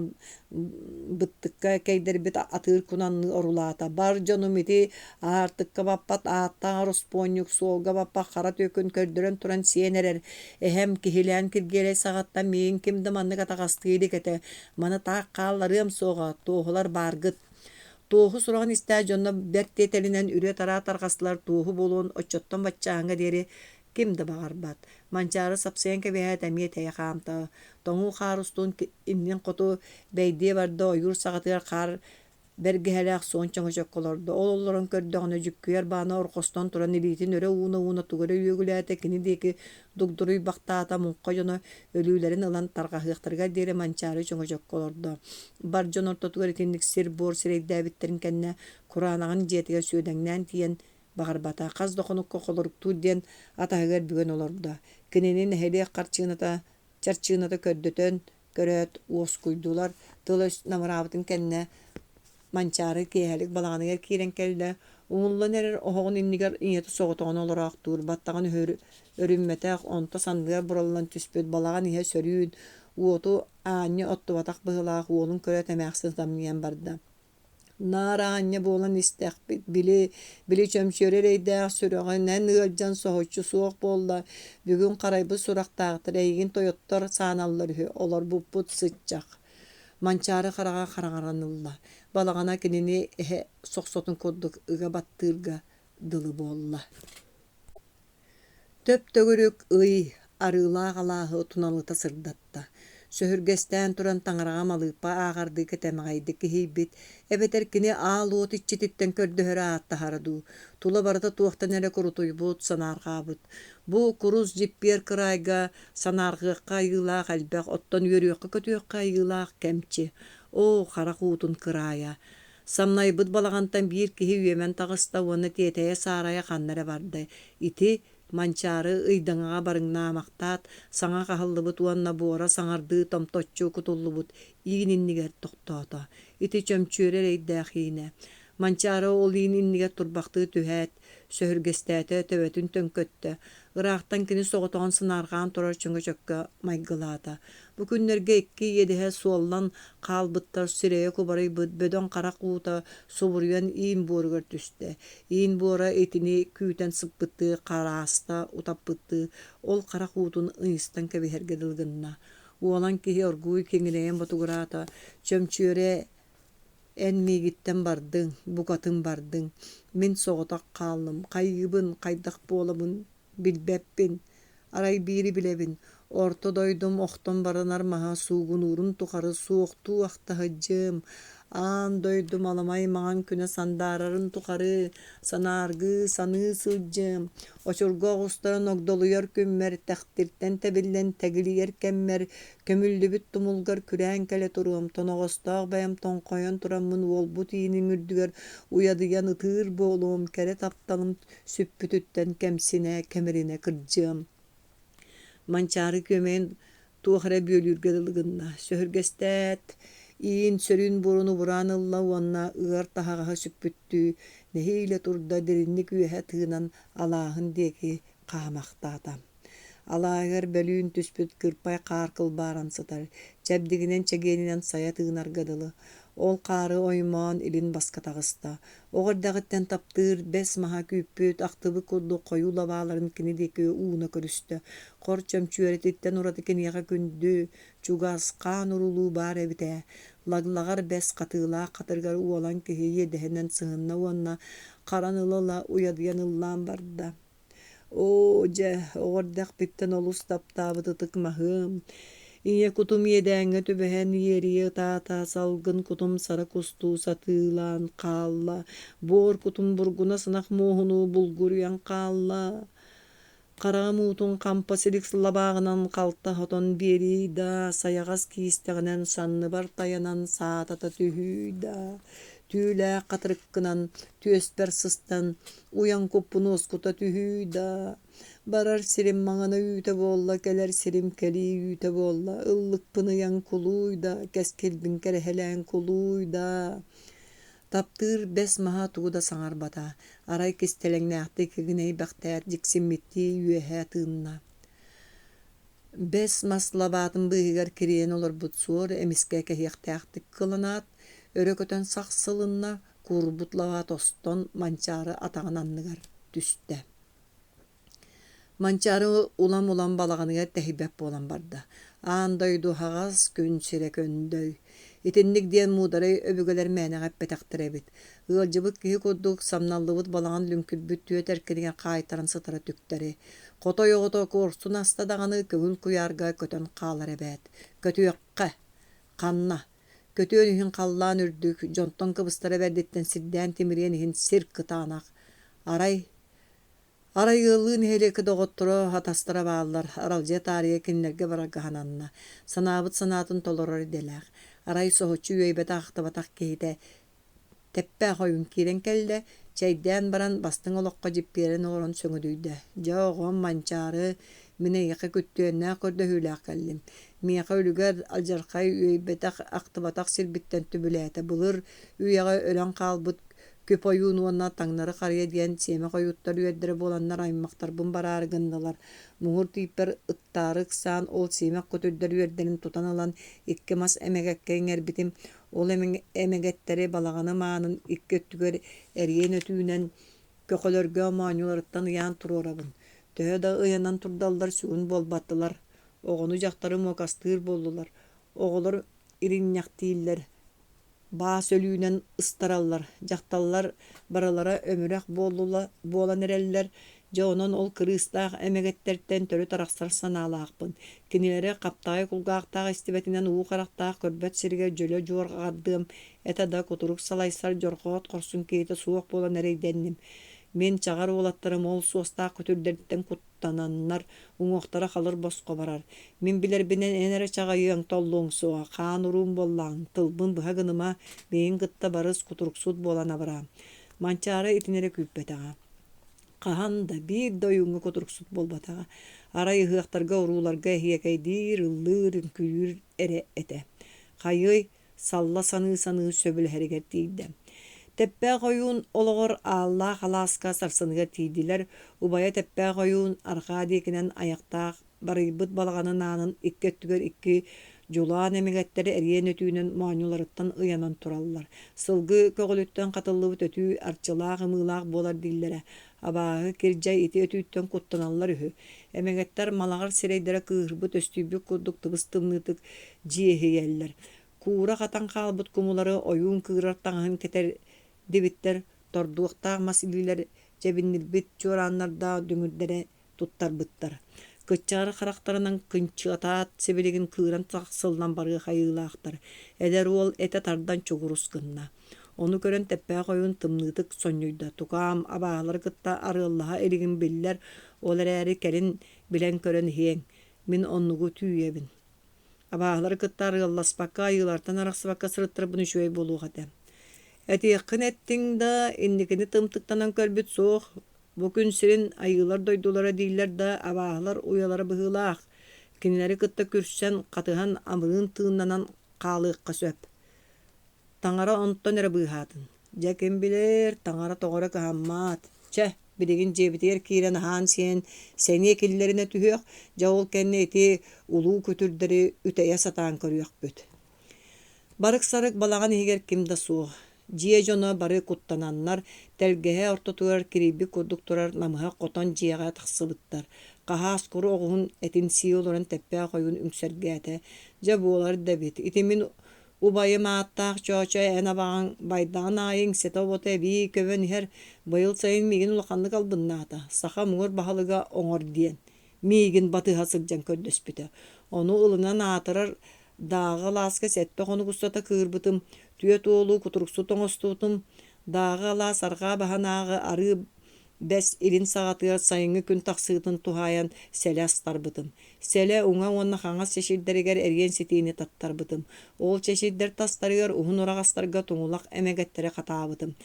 быттыкка кэйдэрбит атыыр кунанныы орулаата. Бар дьонум ити аартыкка баппат ааттаах ороспуонньук, суолга баппат хара түөкүн көрдөрөн туран сиэн эрэр. Эһэм киһилээн Киргиэлэй саҕаттан миигин ким да маннык атаҕастыы илик этэ. Маны таах хаалларыам суоҕа, туоһулар бааргыт. Туоһу сураҕын истээт дьонно бэрт тиэтэлинэн үрүө-тараа тарҕастылар туоһу буолуон оччоттон баччааҥҥа диэри ким да баҕарбат. Манчаары сапсыйан кэбиһээт эмиэ тэйэ хаамта. Тоҥуу хаар устун иннин хоту бэйдиэ барда ойуур саҕатыгар хаар бэргэһэлээх суон чөҥөчөккө олордо. Ол олорон көрдөҕүнэ дьүккүйэр баана орхостон туран илиитин өрө ууна-ууна тугу эрэ үөгүлээтэ, кини диэки дугдуруйбахтаата, муҥха дьоно өлүүлэрин ылан тарҕаһыахтарыгар диэри Манчаары чөҥөчөккө олордо. Бар дьон ортотугар итинник сир-буор сирэйдээбиттэрин кэннэ кураанаҕын дьиэтигэр сүөдэҥнээн тиийэн баҕарбата, хас да хонукка холоруктуур диэн атаһыгар бүгэн олордо. Кинини нэһилиэк харчыната чарчыыната көрдөтөн көрөөт уоскуйдулар, тыл-өс намыраабытын кэннэ Манчаары киэһэлик балаҕаныгар киирэн кэллэ, умуллан эрэр оһоҕун иннигэр ийэтэ соҕотоҕун олороохтуур, баттаҕын өрүммэтэх, онто санныгар бураллан түспүт балаҕан иһэ сөрүүн, уоту аанньа оттубатах быһыылаах уолун көрөөт эмээхсин ытамньыйан барда. Наар аанньа буолан истэхпит, били, били чөмчүөрэ эрэйдээх сүрэҕинэн ыалдьан соһуччу суох буолла, бүгүн харайбыт сурахтаахтар эйигин тойоттор сааналлар үһү, олорбуппут сыччах. Манчаары хараҕа хараҥаран ылла, балаҕана кинини эһэ сохсотун курдук ыга баттыырга дылы буолла. Төп-төгүрүк ый арыылаах алааһы туналыта сырдатта, сөһүргэстээн туран таҥараҕа малыыппа ааҕардыы кэтэмэҕэйдик иһийбит, эбэтэр кини аал уот иччититтэн көрдөһөрө ааттаһара дуу, тула барыта туохтан эрэ курутуйбут, санаарҕаабыт. Бу курус дьиппиэр кыраайга санаарҕыахха айыылаах элбэх, оттон үөрүөххэ-көтүөххэ айыылаах кэмчи. Оо, харах уутун кыраайа! Самнайбыт балаҕантан биир киһи үөмэн таҕыста уонна тиэтэйэ-саарайа ханна эрэ барда. Ити, Манчаары ыйдаҥаҕа барыҥнаамахтаат, саҥа хаһыллыбыт уонна буора саҥардыы томточчу кутуллубут иин иннигэр тохтоото. Ити чөмчүөрэ эрэйдээх иинэ. Манчаары ол иин иннигэр турбахтыы түһээт, сөһүргэстээтэ, төбөтүн төҥкөттө. Ыраахтан кини соҕотоҕун сынаарҕаан турар чөҥөчөккө майгылаата. Бу күннэргэ икки иэдэһэ суоллан хаалбыттар сирэйэ кубарыйбыт бөдөҥ харах уута субуруйан иин буоругар түстэ. Иин буора итини күүтэн сыппыттыы харааста утаппыттыы ол харах уутун ыйыстан кэбиһэргэ дылы гынна. Уолан киһи оргууй киҥинэйэн ботугураата, чөмчүөрэ эн миигиттэн бардыҥ, букатын бардыҥ, мин соҕотох хааллым, хайыыбын, хайдах буолабын билбэппин, Арай биири билэбин, орто дойдум охтон баранар маһа суугунуурун тухары суохтуу ахта сылдьыам, аан дойдум аламай маҥан күнэ сандаарарын тухары санааргыы саныы сылдьыам, очурга оҕустаран огдолуйар күммэр, тэхтиртэн тэбиллэн тэгилийэр кэммэр, көмүллүбүт тумулгар күрээн кэлэ туруом, тоноҕостоох бэйэм тоҥхойон тураммын уолбут иинин үрдүгэр уйадыйан ытыыр буолуом, кэрэ тапталым сүппүтүттэн кэмсинэ, кэмиринэ кырдьыам. Манчаары күөмэйин туох эрэ бүөлүүргэ дылы гынна. Сөһүргэстээт, иин сөрүүн буорун убураан ылла уонна ыар таһаҕаһы сүкпүттүү нэһиилэ турда дириҥник үөһэ тыынан алааһын диэки хаамахтаата. Алааһыгар бөлүүн түспүт кырпай хаар кылбааран сытар, чэбдигинэн чэгиэнинэн сайа тыынарга дылы. Ол хаары оймоон илин баска таҕыста. Оҕо эрдэҕиттэн таптыыр, бэс маһа күүппүт, ахтыбыт курдук хойуу лабааларын кини диэки ууна көрүстэ. Хор чөмчүөрэтиттэн ураты киниэхэ күндү, чугас, хаан уруулуу баар эбит ээ. Лаглаҕар бэс хатыылаах хатырыгар уолан киһи иэдэһинэн сыһынна уонна харан ыла-ыла уйадыйан ыллаан барда. Оо, дьэ, оҕо эрдэхпиттэн олус таптаабыт ытык маһым, ийэ кутум иэдээҥҥэ түбэһэн иэрийэ ытаата, салгын кутум сара кустуу сатыылаан хаалла, буор кутум бургуна сынах муоһунуу булгуруйан хаалла. Хараҕым уутун хампа силик лабааҕынан халта хотон биэриий да, сайаҕас киистэҕинэн санныбар тайанан саатата түһүүй да, түүлээх хатырыккынан түөспэр сыстан уйан куппун уоскута түһүй да. Барар сирим маҥана үүтэ буолла, кэлэр сирим кэлии үүтэ буолла, ыллыкпын ыйан кулууй да, кэскилбин кэрэһэлээн кулууй да. Таптыыр бэс маһа тугу да саҥарбата, арай кистэлэҥнээхтик игинэйбэхтээт дьиксиммиттии үөһэ тыынна. Бэс мас лабаатын быыһыгар кирийэн олорбут суор эмискэ кэһиэхтээхтик кыланаат, өрө көтөн сахсылынна, куурбут лабаа тостон Манчаары атаҕын анныгар түстэ. Манчаары улам-улам балаҕаныгар тэһийбэт буолан барда. Аан дойду аһаҕас, күн сирэ көндөй. Итинник диэн муударай өбүгэлэр мээнэҕэ эппэтэхтэр эбит. Ыалдьыбыт киһи курдук самналлыбыт балаҕан лүҥкүрбүт түөт эркинигэр хаайтаран сытара түктэри. Хотой оҕото куорсун аста даҕаны көҥүл куйаарга көтөн хаалар эбээт. Көтүөххэ! Ханна? Көтүөн иһин халлаан үрдүк, дьонтон кыбыстара бэрдиттэн сирдээн тимириэн иһин сир кытаанах. Арай Арай ыаллыы нэһилиэккэ доҕотторо, атастара бааллар, аралдьыйа таарыйа кинилэргэ барарга сананна, санаабыт санаатын толорор идэлээх. Арай соһуччу үөйбэтэх-ахтыбатах киһитэ Тэппээх ойуун киирэн кэллэ, чэйдээн баран бастыҥ олоххо дьиппиэрэн олорон сөҥүдүйдэ: «Дьэ, оҕом, Манчаары, мин эйиэхэ күттүөннээх көрдөһүүлээх кэллим. Миэхэ үлүгэр алдьархай үөйбэтэх-ахтыбатах сирбиттэн түбүлээтэ. Былыр үйэҕэ өлөн хаалбыт Күп ойуун уонна Таҥнары Харыйа диэн сиэмэх ойууттар үөрдэрэ буоланнар аймахтарбын бараары гыннылар. Муҥур тииппэр ыттаары ыксаан ол сиэмэх көтүрдэр үөрдэрин тутан ылан икки мас эмэгэккэ иҥэрбитим. Ол эмэгэттэри балаҕаным аанын икки өттүгэр эриэн өтүүнэн көхөлөргө моонньуларыттан ыйаан туруорабын. Төһө да ыйанан турдаллар сүгүн буолбатылар. Оҕону-дьахтары муокастыыр буоллулар. Оҕолор иринньэхтииллэр Баас өлүүнэн ыстараллар, дьахталлар барылара өмүрэх буолан эрэллэр, дьэ онон ол кырыыстаах эмэгэттэртэн төрүт арахсар санаалаахпын. Кинилэри хаптаҕай кулгаахтаах истибэтинэн уу харахтаах көрбөт сиригэр дьөлө дьуорҕардыам этэ да кутурук салайсар дьорҕоот хорсун киһитэ суох буолан эрэйдэнним. Мин чаҕар уолаттарым ол суостаах күтүрдэриттэн куттананнар, уҥуохтара халыр босхо барар. Мин билэрбинэн эн эрэ чаҕыйыаҥ, толлуоҥ суоҕа, хаан уруум буоллаҕыҥ, тылбын быһа гыныма, миигин кытта барыс, кутуруксут буолан абыраа. Манчаары итини эрэ күүппэтэҕэ. Хаһан да, биир да ойууҥҥа кутуруксут буолбатаҕа. Арай ыһыахтарга, урууларга эһиэкэйдиир, ыллыыр, үҥкүүлүүр эрэ этэ. Хайыай, салла саныы-саныы сөбүлэһэригэр тиийдэ. Тэппээх ойуун олоҕор Ааллаах алааска сарсыныгар тиийдилэр, убайа Тэппээх ойуун арҕаа диэкинэн айахтаах барыйбыт балаҕанын аанын икки өттүгэр икки дьулаан эмэгэттэр эриэн өтүүнэн моонньуларыттан ыйанан тураллар. Сылгы көҕүлүттэн хатыллыбыт өтүү арчылаах ымыылаах буолар дииллэрэ. Абааһы кирдьэй ити өтүүттэн куттаналлар үһү. Эмэгэттэр малаҕар сирэйдэрэ кыыһырбыт өстүйбүт курдук тыбыс-тымныытык дьиэһийэллэр. Куура хатан хаалбыт кумулары ойуун кыырар таҥаһын кэтэрдибиттэр, тордуохтаах мас илиилэр дьэбиннирбит чуорааннардаах дүҥүрдэрэ туттарбыттар. Кыччаары харахтарынан кынчыатаат сибилигин кыыран сахсыллан барыах айыылаахтар. Эдэр уол этэ тардан чугурус гынна. Ону көрөн Тэппээх ойуун тымныытык сонньуйда: «Тукаам, абааһылары кытта арыаллаһа илигим биллэр, ол эрээри кэлин билэн-көрөн иһиэҥ. Мин оннугу түүйэбин. Абааһылары кытта арыалласпакка, айыылартан арахсыбакка сырыттарбын үчүгэй буолуох этэ. Этиэххин эттиҥ да, инникини тымтыктанан көрбүт суох. Бу күн сирин айыылар дойдулара дииллэр да, абааһылар уйалара быһыылаах. Кинилэри кытта күрсэн, хатыһан, амырыын тыыннанан хаалыахха сөп. Таҥара онтон эрэ быыһаатын. Дьэ ким билэр, таҥара тоҕо эрэ кыһаммат. Чэ, билигин дьиэбитигэр киирэн аһаан-сиэн, сэниэ киллэринэ түһүөх, дьэ ол кэннэ ити улуу күтүрдэри үтэйэ сатаан көрүөхпүт. Барык-сарык балаҕан иһигэр ким да суох. Дьиэ дьоно бары куттананнар, тэлгэһэ ортотугар кирийбит курдук турар намыһах хотон дьиэҕэ тахсыбыттар. Хаһаас куру оҕуһун этин сии олорон Тэппээх ойуун үҥсэргээтэ: «Дьэ буолар да эбит, ити мин Убайым ааттаах Чоочо эн абаҕаҥ байдаҕын аайы иҥсэтэ-обото эбии көбөн иһэр, быйыл сайын миигин улаханнык албыннаата, саха муҥур баһылыга оҥор диэн, миигин батыһа сылдьан көрдөспүтэ. Ону ылынан аатырар Дааҕы алааска сэттэ хонук устата кыырбытым, түөрт уолу кутуруксут оҥостубутум, Дааҕы алаас арҕаа баһынааҕы арыы бэс илин саҕатыгар сайыҥҥы күн тахсыытын туһаайан сэлэ астарбытым. Сэлэ уҥа уонна хаҥас чэчирдэригэр эриэн ситиини таттарбытым. Ол чэчирдэр тастарыгар уһун ураҕастарга туҥулах эмэгэттэрэ хатаабытым.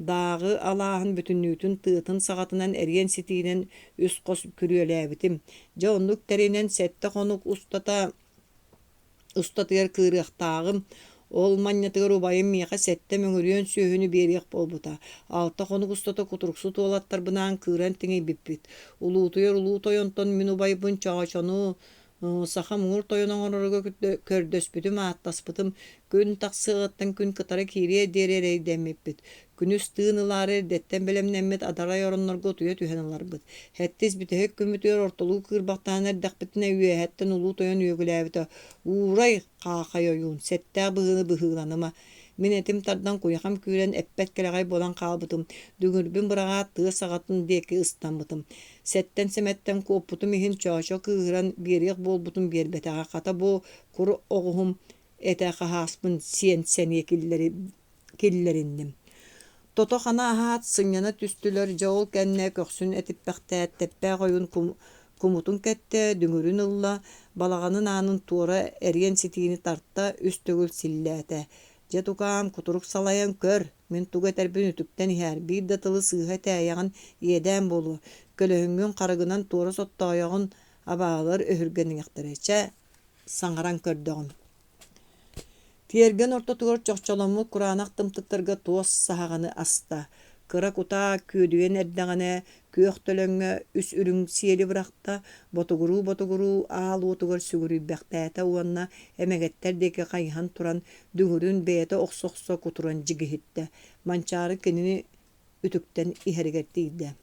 Дааҕы алааһын бүтүннүүтүн тыатын саҕатынан эриэн ситиинэн үс хос күрүөлээбитим. Дьэ оннук тэринэн сэттэ хонук устата устатыгар кыырыахтааҕым. Ол манньатыгар убайым миэхэ сэттэ мөҥүрүөн сүөһүнү биэриэх буолбута. Алта хонук устата кутуруксут уолаттарбынаан кыыран тиҥийбиппит. Улуутуйар улуу тойонтон мин убайбын Чоочону саха муҥур тойон оҥорорго көрдөспүтүм, ааттаспытым. Күн тахсыаҕыттан күн кытара киириэр диэри эрэйдэммиппит. Күнүс тыын ылаары эрдэттэн бэлэмнэммит адарай ороннорго утуйа түһэн ыларбыт. Сэттис бүтэһик күммүтүгэр ортолуу кыырбахтаан эрдэхпитинэ үөһэттэн улуу тойон үөгүлээбитэ: «Уурай, хаахай ойуун, сэттээх быһыыны быһыыланыма!» Мин этим тардан куйахам күүрэн эппэт кэлэҕэй буолан хаалбытым, дүҥүрбүн быраҕаат тыа саҕатын диэки ыстаммытым. Сэттэн-сэмэттэн куоппутум иһин Чоочо кыыһыран биэриэх буолбутун биэрбэтэҕэ, хата бу кур оҕуһум этэ хаһааспын сиэн сэниэ киллэринним. Тото-хана аһаат, сынньана түстүлэр, дьэ ол кэннэ көхсүн этиппэхтээт, Тэппээх ойуун кумутун кэттэ, дүҥүрүн ылла, балаҕанын аанын туора эриэн ситиини тарта, үс төгүл силлээтэ. Дьэ тукаам, кутурук салайан көр, мин тугу этэрбин үтүктэн иһээр, биир да тылы сыыһа этээйэҕин, иэдээн буолуо, көлөһүҥҥүн харыгынан туора соттоойоҕун, абааһылар өһүргэниэхтэрэ. Чэ, саҥаран көрдөҕүм. Тиэргэн ортотугар чохчоломмут кураанах тымтыктарга туос саһаҕаны аста, кыра кутаа күөдүйэн эрдэҕинэ күөх төлөҥҥө үс үрүҥ сиэли бырахта, ботугуруу-ботугуруу аал уотугар сүгүрүйбэхтээтэ уонна эмэгэттэр диэки хайыһан туран дүҥүрүн бэйэтэ охсо-охсо кутуран дьигиһиттэ. Манчаары кинини үтүктэн иһэригэр тиийдэ.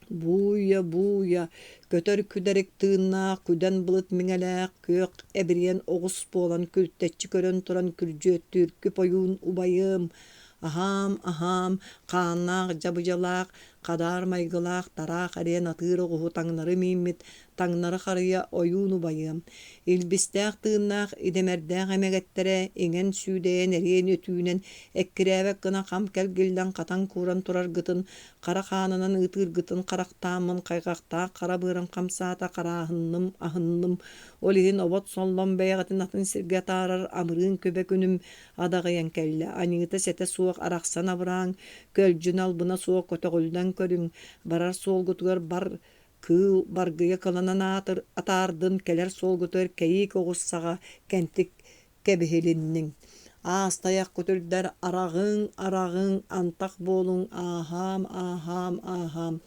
Бууйа-бууйа, көтөр күдэрик тыыннаах күдэн былыт миҥэлээх күөх эбириэн оҕус буолан күлтэччи көрөн туран күрдьүөттүүр күп ойуун убайым, аһаам, аһаам, хааннаах дьабыдьалаах, хадаар майгылаах тараах эриэн атыыр оҕуһу таҥнары мииммит таҥнары харыйа ойуун убайыам, илбистээх тыыннаах идэмэрдээх эмэгэттэрэ иҥэн сүүдэйэн эриэн өтүүнэн эккирээбэт гына хам кэлгиллэн хатан кууран тураргытын хара хаанынан ыытыыргытын харахтааммын хайҕахтаах хара быарым хамсаата харааһынным аһынным ол иһин обот соллом бэйэҕитин атын сиргэ атаарар амырыын күбэ күнүм адаҕыйан кэллэ аньыыта-сэтэ суох арахсан абырааҥ көлдьүн албына суох көтөҕүллэн көрүҥ барар суолгутугар бар Кыыл баргыйа кыланан атаардын, кэлэр суолгутугар кэйиик оҕус саҕа кэнтик кэбиһилинниҥ. Аас тайах күтүрдэр араҕыҥ, араҕыҥ, антах буолуҥ, ааһаам, ааһаам, ааһаам.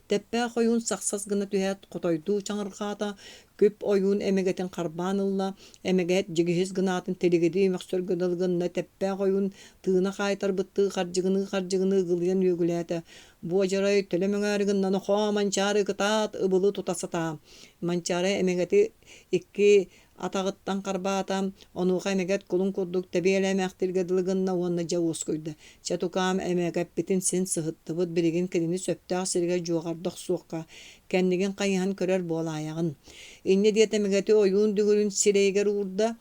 Тэппээх ойуун сахсас гына түһээт, хотойдуу чаҥырҕаата, күп ойуун эмэгэтин харбаан ылла, эмэгэт дьигиһис гынаатын тилигирии мөхсөргө дылы гынна, тэппээх ойуун тыына хаайтарбыттыы хардьыгыныы-хардьыгыныы ыгылыйан үөгүлээтэ, Буодьарай төлө мөҥөөрү гынна нохоо Манчаары кытаат ыбылы тута сатаа. Манчаары эмэгэти икки атаҕыттан харбаата, онуоха эмэгэт кулун курдук тэбиэлээмэхтииргэ дылы гынна уонна дьэ уоскуйда. Чэ тукаам эмэгэппитин син сыһыттыбыт, билигин кинини сөптөөх сиригэр дьуоҕарда охсуохха, кэннигин хайыһан көрөр буолаайаҕын. Инньэ диэт эмэгэти ойуун дүҥүрүн сирэйигэр уурда,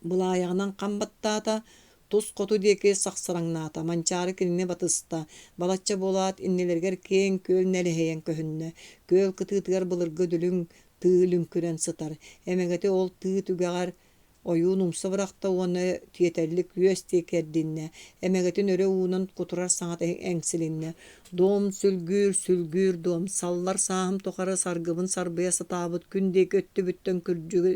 Былаайаҕынан хам баттаата, тус хоту диэки сахсараҥнаата, Манчаары кинини батыста, балачча буолаат иннилэригэр киэҥ күөл нэлэһийэн көһүннэ. Күөл кытыытыгар былыргы дүлүҥ тыы лүҥкүрэн сытар. Эмэгэти ол тыы түгэҕэр ойуун умса бырахта уонна тиэтэллик үөс диэки эрдиннэ. Эмэгэтин өрө уунан кутурар саҥата эҥсилиннэ. Дом сүлгүүр, сүлгүүр дом, саллар сааһым тухары саргыбын сарбыйа сатаабыт күн диэки өттүбүттэн күрдьүгү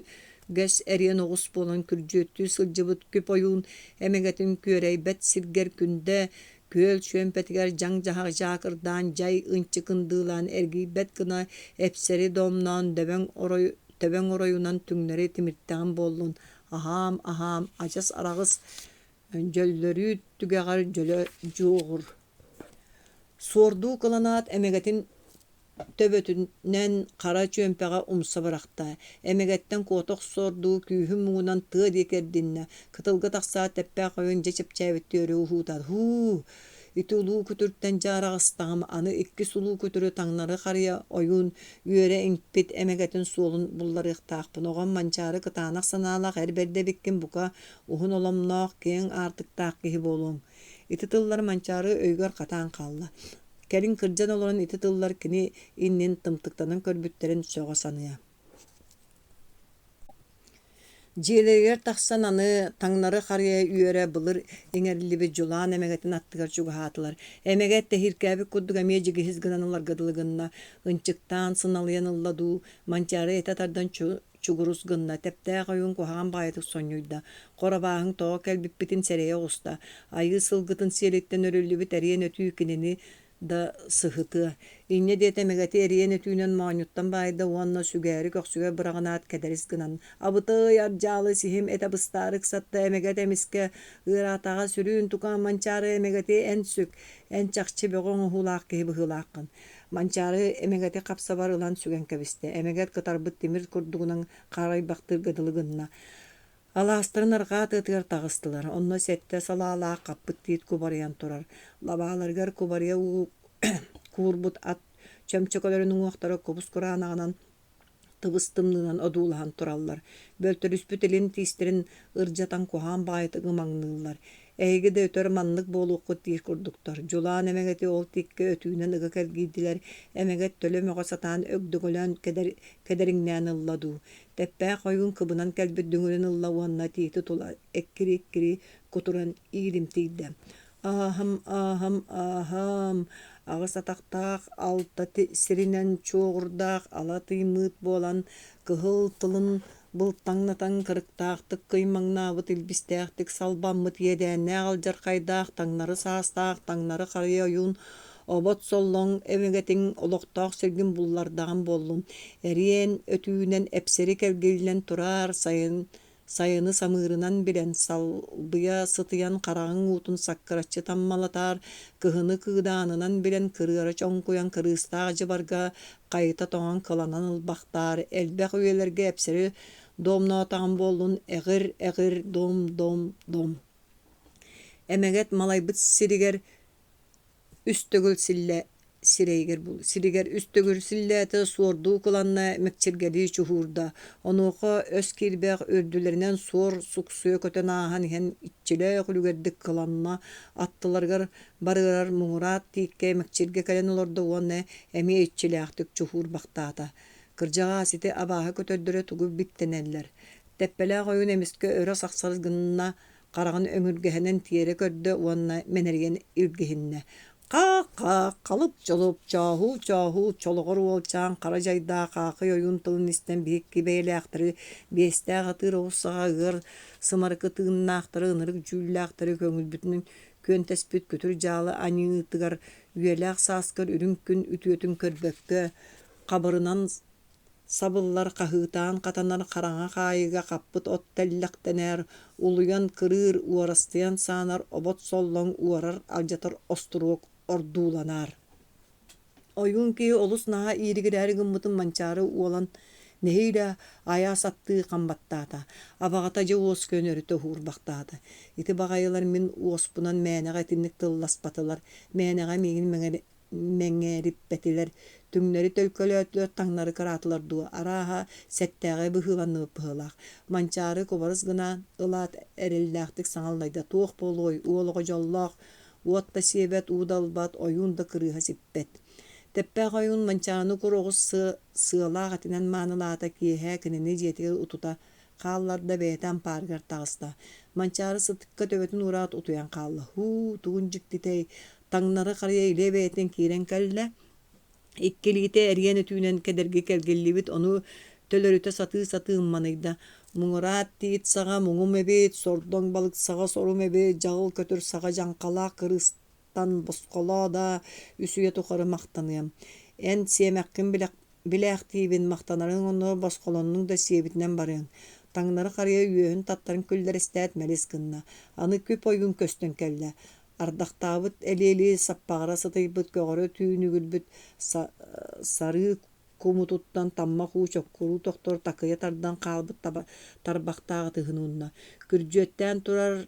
Гэс эриэн оҕус буолан күрдьүөттүү сылдьыбыт күп ойуун эмэгэтин күөрэйбэт сиргэр күндэ күөл чүөмпэтигэр дьаҥ-дьаһах дьаакырдаан дьай ынчык ындыылаан эргийбэт гына эпсэри домноон дөбөҥ орой төбөҥ оройунан түҥнэри тимиртэҕим буоллун аһаам аһаам адьас араҕыс дьөллөрүү түгэҕэр дьөлө дьуоҕур Суордуу кыланаат эмэгэтин төбөтүнэн хара чүөмпэҕэ умса бырахта, эмэгэттэн куота охсордуу күүһүн муҥунан тыа диэки эрдиннэ, кытылга тахсаат тэппээх ойон дьэ чэпчээбиттии өрө уһуутаат «Һуу, ити улуу күтүртэн дьэ араҕыстаҕым, аны иккис улуу күтүрү таҥнары харыйа ойуун үөрэ иҥпит эмэгэтин суолун булларыахтаахпын, оҕом Манчаары кытаанах санаалаах эр бэрдэ эбиккин, бука, уһун оломноох, киэҥ аартыктаах киһи буолуоҥ» Ити тыллар Манчаары өйүгэр хатаан хаалла. Кэлин кырдьан олорон ити тыллар кини иннин тымтыктанан көрбүттэрин сөҕө саныа. Дьиэлэригэр тахсан аны таҥнары харыйа үөрэ былыр иҥэриллибит дьулаан эмэгэтин аттыгар чугаһаатылар. Эмэгэт тэһииркээбит курдук эмиэ дьигиһис гынан ыларга дылы гынна, ынчыктаан сыналыйан ылла дуу, Манчаары этэ тардан чугурус гынна, тэптээх ойуун куһаҕан баҕайытык сонньуйда, хоро бааһыҥ тоҕо кэлбиппитин сэрэйэ оҕуста, айыы сылгытын сиэлиттэн өрүллүбүт эриэн өтүү кинини да сыһытыа. Инньэ диэтэ эмэгэти эриэн өтүүнэн моонньуттан баайда уонна сүгээри көхсүгэр быраҕынаат кэдэрис гынан «Абытый, ардьаалы сиһим этэ быстаары ыксатта эмэгэт эмискэ ыараатаҕа сүрүүн тукаам Манчаары эмэгэти эн сүк, эн чахчы бөҕө оҥоһуулаах киһи быһыылааххын». Манчаары эмэгэти хапсабар ылан сүгэн кэбистэ. Эмэгэт кытарбыт тимир курдугунан харайбахтыырга дылы гынна. Алаастарын арҕаа тыатыгар таҕыстылар, онно сэттэ салаалаах хаппыт тиит кубарыйан турар, лабааларыгар кубарыйа уу куурбут ат чөмчөкөлөрүн уҥуохтара кубус-кураанаҕынан тыбыс-тымныынан одуулаһан тураллар, бөлтөрүспүт илин тиистэрин ырдьатан куһаҕан баҕайытык ымаҥныыллар. Эһиги да өтөр маннык буолуоххут диир курдуктар. Дьулаан эмэгэти ол тииккэ өтүүнэн ыга кэлгийдилэр, эмэгэт төлө мөҕө сатаан өгдөҥөлөөн кэдэр, кэдэриҥнээн ылла дуу. Тэппээх ойуун кыбынан кэлбит дүҥүрүн ылла уонна тиити тула эккирии-эккирии кутуран ииримтийдэ. Ааһам, ааһам, ааһам, аҕыс атахтаах алта сиринэн чуоҕурдаах ала тыймыыт буолан, кыһыл тылын былтаҥнатан кырыктаахтык кыймаҥнаабыт илбистээхтик салбаммыт иэдээннээх алдьархайдаах таҥнары саастаах таҥнары харыйа ойуун обот соллоҥ эмэгэтиҥ олохтоох сиргин буллардаҕым буоллун эриэн өтүүнэн эпсэри кэлгиллэн тураар сайын сайыны самыырынан билэн салбыйа сытыйан хараҕыҥ уутун саккыраччы таммалатаар кыһыны кыыдаанынан билэн кырыара чоҥкуйан кырыыстаах дьыбарга хайыта тоҥон кыланан ылбахтаар элбэх үйэлэргэ эпсэри домноотоҕум буоллун эҕир эҕир дом дом дом эмэгэт малайбыт сиригэр үс төгүл силлэ сирэйигэр сиригэр үс төгүл силлээтэ, суордуу кыланна, мэкчиргэлии чуһуурда. Онуоха өс киирбэх үрдүлэринэн суор суксуйа көтөн ааһан иһэн иччилээх үлүгэрдик кыланна, аттыларыгар барыарар муҥураат тииккэ мэкчиргэ кэлэн олордо уонна эмиэ иччилээхтик чуһуурбахтаата. Кырдьаҕаас ити абааһы көтөрдөрө тугу биттэнэллэр. Тэппэлээх ойуун эмискэ өрө сахсарыс гынна, хараҕын өҥүргэһинэн тиэрэ көрдө уонна мэнэрийэн илгиһиннэ: «Хаах-хаах, халып-чолуп, чооһуу-чооһуу, чолоҕор уолчаан хара дьайдаах аахый ойуун тылын истэн биһикки бэйэлээхтэри биэстээх атыыр оҕус саҕа ыар сымарыкы тыыннаахтары ынырык дьүүллээхтэри көҥүлбүтүнэн күөнтэспит күтүр дьаалы аньыытыгар үйэлээх сааскар үрүҥ күн үтүөтүн көрбөккө хабырынан сабыллар хаһыытаан хатанар хараҥа хаайыыга хаппыт от тэллэхтэнэр, улуйан кырыыр, уорастыйан саанар обот соллоҥ уорар алдьатар остуруок ордууланар. Ойуун киһи олус наһаа ииригирээри гыммытын Манчаары уолан нэһиилэ айаас аттыы хам баттаата, абаҕата дьэ уоскуйан өрүтэ уһуурбахтаата. Ити баҕайылар мин уоспунан мээнэҕэ итинник тылласпатылар, мээнэҕэ миигин мэҥээриппэтилэр, түҥнэри төлкөлөөтүлэр, таҥнары кыраатылар дуо, арааһа, сэттээҕи быһыыланныбыт быһыылаах. Манчаары кубарыс гынан ылаат эрэллээхтик саҥа аллайда: «Туох буолуой, уол оҕо дьоллоох, уот да сиэбэт, уу да ылбат, ойуун да кырыыһа сиппэт». Тэппээх ойуун Манчааны кур оҕус сыалаах этинэн маанылаата, киэһэ кинини дьиэтигэр утута хаалларда, бэйэтэ ампаарыгар таҕыста. Манчаары сытыкка төбөтүн уураат утуйан хаалла. «Һуу, тугун дьиктитэй, Таҥнары харыйа илиэ бэйэтинэн киирэн кэллэ, икки илиитэ эриэн өтүүнэн кэдэрги кэлгиллибит, ону төлөрүтэ сатыы-сатыы ымманыйда: «Муҥураат тиит саҕа муҥум эбит, сордоҥ балык саҕа сорум эбит, дьаҕыл көтөр саҕа дьаҥхалаах кырыыстан босхолоо да, үс үйэ тухары махтаныам. Эн сиэмэххин Билээхтиибин, махтанарыҥ оннугар босхолоннуҥ да сиэбитинэн барыаҥ. Таҥнары харыйа үөһүн таттаран күллэристээт мэлис гынна. Аны күп ойуун көстөн кэллэ. Ардахтаабыт элиэлии саппаҕыра сытыйбыт көҕөрө түүнүгүрбүт сарыы кумутуттан таммах уу чоккуруу тохтор такыйа тардан хаалбыт тарбахтаах ытыһын уунна. Күрдьүөттээн турар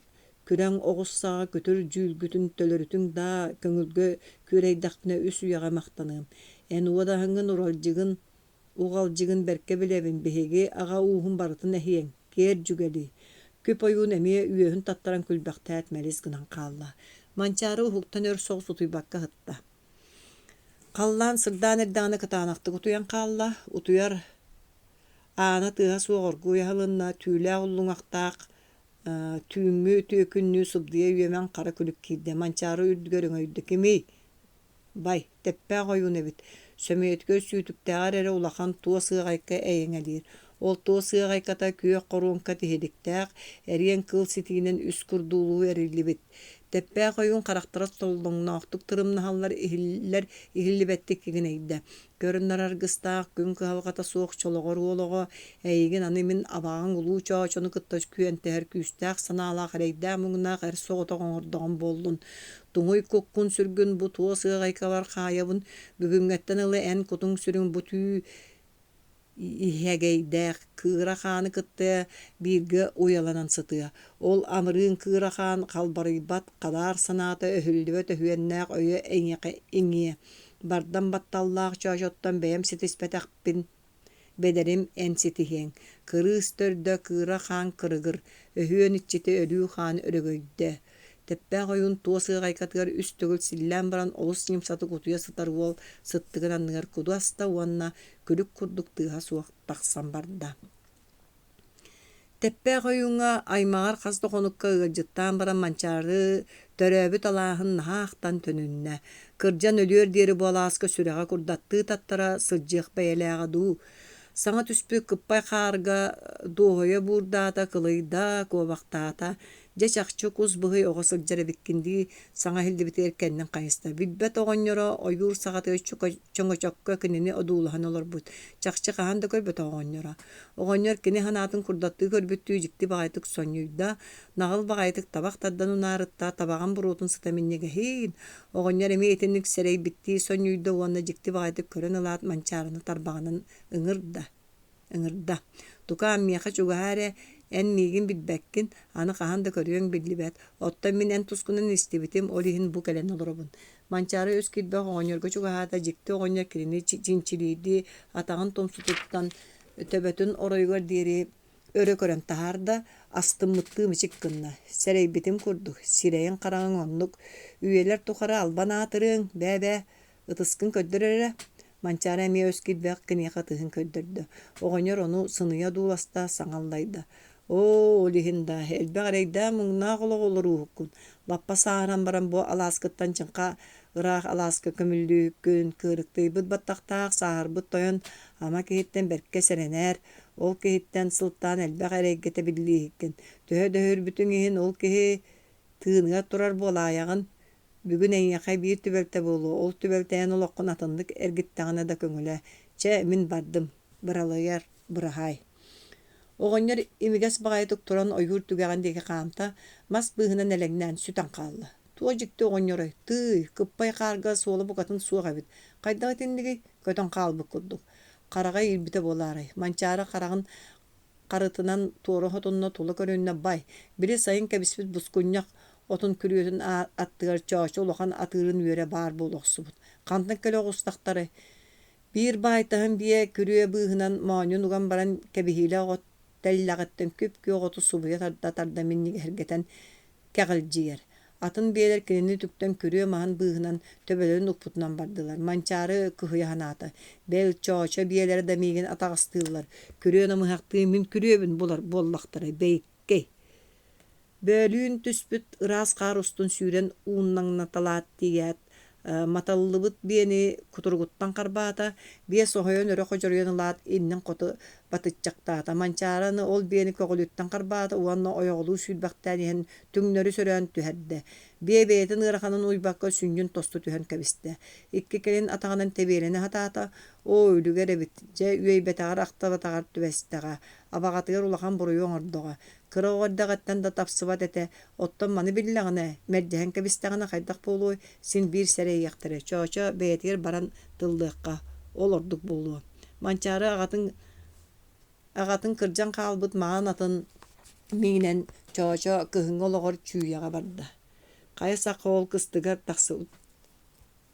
Күрэҥ оҕус саҕа күтүр дьүүлгүтүн төлөрүтүҥ даа, көҥүлгэ күөрэйдэхпинэ үс үйэҕэ махтаныам. Эн уодаһыҥҥын уралдьыгын, уҕалдьыгын бэркэ билэбин, биһиги аҕа ууһун барытын эһиэҥ, киэр дьүгэлий. Күп ойуун эмиэ үөһүн таттаран күлбэхтээт мэлис гынан хаалла. Манчаары уһуктан өр соҕус утуйбакка сытта. Халлаан сырдаан эрдэҕинэ кытаанахтык утуйан хаалла. Утуйар. Аана тыаһа суох оргууй аһылынна, түүлээх уллуҥахтаах түүҥҥү түөкүннүү сыбдыйа үөмэн хара күлүк киирдэ, Манчаары үрдүгэр өҥөйдө: «Кимий?» Бай, тэппээх ойуун эбит, сөмүйэтигэр сүүтүктээҕэр эрэ улахан туос ыаҕайка эйэҥэлиир. Ол туос ыаҕайката күөх хоруоҥка тиһиликтээх, эриэн кыл ситиинэн үс курдуулуу эриллибит. Тэппээх ойуун харахтара толлоҥноохтук тырымнаһаллар иһиллэр иһиллибэттик кигинэйдэ. Көрүнэр аргыстаах күн кыһалҕата суох чолоҕор уол оҕо, эйигин аны мин абаҕаҥ улуу Чоочону кытта күөнтэһэр күүстээх санаалаах эрэйдээх-муҥнаах эр соҕотох оҥордоҕум буоллун. Туҥуй куккун-сүргүн бу туос ыаҕайкабар хаайабын, бүгүҥҥэттэн ыла эн кутуҥ-сүрүҥ бу түү иһэгэйдээх кыыра хааны кытта бииргэ уйаланан сытыа. Ол амырыын кыыра хаан халбарыйбат хадаар санаата өһүллүбэт өһүөннээх өйө эйиэхэ иҥиэ. Бардам батталлаах Чоочоттон бэйэм ситиспэтэхпин бэдэрим эн ситиһиэҥ. Кырыыс төрдө кыыра хаан кырыгыр, өһүөн иччитэ өлүү хаан өрөгөйдө. Тэппээх ойуун туос ыаҕайкатыгар үс төгүл силлээн баран олус ньымсатык утуйа сытар уол сыттыгын анныгар куду аста уонна күлүк курдук тыаһа суох тахсан барда. Тэппээх ойууҥҥа аймаҕар хас да хонукка ыалдьыттаан баран Манчаары төрөөбүт алааһын наһаа ахтан төнүннэ. Кырдьан өлүөр диэри бу алааска сүрэҕэ курдаттыы таттара сылдьыах бэйэлээҕэ дуу. Саҥа түспүт кыппай хаарга дуоһуйа буурдаата, кылыйда, куобахтаата. Дьэ чахчы кус быһый оҕо сылдьар эбиккин дии саҥа иһиллибитигэр кэннин хайыста. Билбэт оҕонньоро ойуур саҕатыгар чөҥөчөккө кинини одуулаһан олорбут. Чахчы хаһан да көрбөтөх оҕонньоро. Оҕонньор кини санаатын курдаттыы көрбүттүү дьикти баҕайытык сонньуйда, наҕыл баҕайытык табах тардан унаарытта, табаҕын буруотун сыта минньигэһиин. Оҕонньор эмиэ итинник сэрэйбиттии сонньуйда уонна дьикти баҕайытык көрөн ылаат Манчаарыны тарбаҕынан ыҥырда. Ыҥырда: «Тукаам, миэхэ чугаһаа эрэ, эн миигин билбэккин, аны хаһан да көрүөҥ биллибэт, оттон мин эн тускунан истибитим, ол иһин бу кэлэн олоробун». Манчаары өс киирбэх оҕонньорго чугаһаата, дьикти оҕонньор кинини чинчилиирдии атаҕын тумсутуттан төбөтүн оройугар диэри өрө көрөн таһаарда, астыммыттыы мичик гынна. Сэрэйбитим курдук, сирэйиҥ-хараҕыҥ оннук, үйэлэр тухары албан аатырыаҥ, бээ-бээ, Ытыскын көрдөр эрэ Манчаары эмиэ өс киирбэх киниэхэ ытыһын көрдөрдө. Оҕонньор ону сыныйа одууласта, саҥа аллайда: «Оо, ол иһин да, элбэх эрэйдээх-муҥнаах олоҕу олорууһуккун. Лаппа сааһыран баран бу алааскыттан чыҥха ыраах алааска көмүллүүһүккүн, кыырыктыйбыт баттахтаах сааһырбыт тойон ама киһиттэн бэркэ сэрэнээр, ол киһиттэн сылтаан элбэх эрэйгэ тэбиллииһиккин. Төһө да өһүрбүтүҥ иһин ол киһи тыыныгар турар буолаайаҕын, Бүгүн эйиэхэ биир түбэлтэ буолуо, ол түбэлтэ эн олоххун атыннык эргиттэҕинэ да көҥүлэ. Чэ, мин бардым, быралыйар, быраһаай. Оҕонньор имигэс баҕайытык туран ойуур түгэҕин диэки хаамта, мас быыһынан элэҥнээн сүтэн хаалла. Туох дьикти оҕонньорой, тыый, кыппай хаарга суола букатын суох эбит. Хайдах итиннигий? Көтөн хаалбыт курдук. Хараҕа иирбитэ буолаарай? Манчаары хараҕын харытынан туора хотунна тула көрүннэ бай, били сайын кэбиспит бускунньах отун күрүөтүн аттыгар чоочо улахан атыырын үөрэ баар буола охсубут. Хантан кэлэ оҕустахтарай? Биир баайтаһын биэ күрүө быыһынан моонньун уган баран кэбиһиилээх от тэллэҕиттэн күп-күөх оту субуйа тарда-тарда минньигэһиргэтэн кэҕилдьийэр. Атын биэлэр кинини үтүктэн күрүө маһын быыһынан төбөлөрүн укпутунан бардылар. Манчаары кыһыйа санаата: «Бэл, Чоочо биэлэрэ да миигин атаҕастыыллар, күрүө намыһахтыы мин күрүөбүн булар буоллахтара, бэйиккэй» Бөөлүүн түспүт ыраас хаар устун сүүрэн ууннаҥнаталаат тиийээт, маталлыбыт биэни кутуругуттан харбаата, биэ соһуйан өрө ходьоруйан ылаат иннин хоту батыччахтаата. Манчаары аны ол биэни көҕүлүттэн харбаата уонна ойоҕолуу сүүрбэхтээн иһэн түҥнэри сөрөөн түһэрдэ. Биэ бэйэтин ыараханын уйбакка сүнньүн тосту түһэн кэбистэ. Икки кэлин атаҕынан тэбиэлэнэ сатаата, оо, үлүгэр эбит, дьэ үөйбэтэҕэр-ахтыбатаҕар түбэстэҕэ, абаҕатыгар улахан буруйу оҥордоҕо. Кыра оҕо эрдэҕиттэн да тапсыбат этэ, оттон маны биллэҕинэ, мэлдьэһэн кэбистэҕинэ хайдах буолуой, син биир сэрэйиэхтэрэ, Чоочо бэйэтигэр баран тыллыахха, ол ордук буолуо. Манчаары аҕатын аҕатын кырдьан хаалбыт маҥан атын миинэн Чоочо кыһыҥҥы олоҕор Чүүйэҕэ барда. Хайа сахха ол кыстыгар тахсыбыт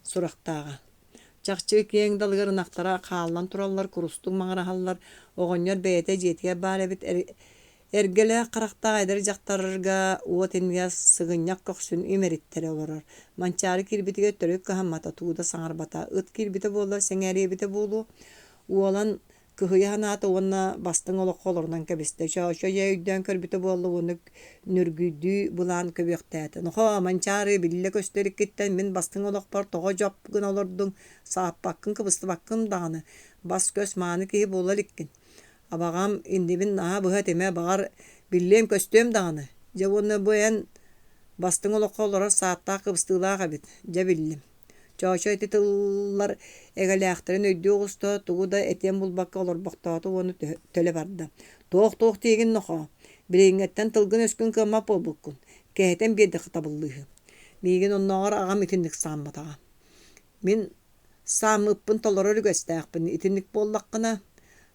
сурахтааҕа. Чахчы киэҥ далыгар ынахтара хааллан тураллар, курустук маҥыраһаллар, оҕонньор бэйэтэ дьиэтигэр баар эбит Эргэлээх харахтаах эдэр дьахтарга уот иннигэр сыгынньах көхсүн имэриттэрэ олорор. Манчаары киирбитигэр төрүт кыһаммата, тугу да саҥарбата. Ыт киирбитэ буоллар сэҥээриэбитэ буолуо. Уолан. Кыһыйа санаата уонна бастыҥ олоххо олорунан кэбистэ. Чоочо дьэ өйдөөн көрбүтэ буолла уонна нүргүйдүү былаан көбүөхтээтэ. Нохоо, Манчаары, биллэ-көстө иликкиттэн мин бастыҥ олохпор тоҕо дьоп гына олордуҥ, сааппаккын, кыбыстыбаккын даҕаны, бас-көс мааны киһи буола иликкин. Абаҕам иннибин наһаа быһа этимэ, баҕар, биллиэм-көстүөм даҕаны. Дьэ уонна бу эн бастыҥ олоххо олорор сааттаах кыбыстыылаах эбит, дьэ биллим. Чоочо ити тыллар эгэлээхтэрин өйдүү оҕуста, тугу да этиэн булбакка олорбохтоото уонна төлө барда. «Туох-туох диигин нохоо, билиҥҥэттэн тылгын-өскүн кыаммат буолбуккун, кэһэтэн биэрдэххэ табыллыыһы. Миигин оннооҕор аҕам итинник саамматаҕа. Мин сааммыппын толорор үгэстээхпин, итинник буоллаххына,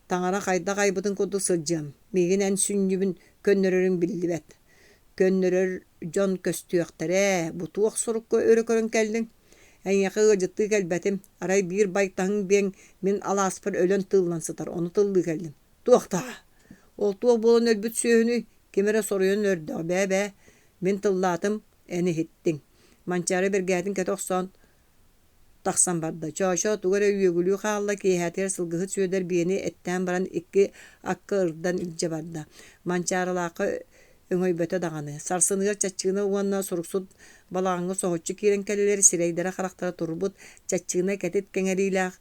таҥара хайдах айбытын курдук сылдьыам, миигин эн сүнньүбүн көннөрөрүҥ биллибэт. Көннөрөр дьон көстүөхтэрэ, бу туох сурукка өрө көрөн кэллиҥ? Эйиэхэ ыалдьыттыы кэлбэтим, арай биир байтаһыҥ биэҥ мин алааспар өлөн тыыллан сытар, ону тыллыы кэллим. Туох даа? Ол туох буолан өлбүт сүөһүнүй? Ким эрэ соруйан өлөрдөҕө, бээ-бээ, мин тыллаатым, эн иһиттиҥ. Манчаары бэргэһэтин кэтэ охсон тахсан барда. Чоочо тугу эрэ үөгүлүү хаалла, киэһээтигэр сылгыһыт Сүөдэр биэни эттээн баран икки акка ырдан илдьэ барда. Манчаарылаахха өҥөйбөтө даҕаны. Сарсыныгар Чаччыына уонна суруксут балаҕаҥҥа соһуччу киирэн кэллилэр, сирэйдэрэ-харахтара турбут, Чаччыына кэтит кэҥэриилээх,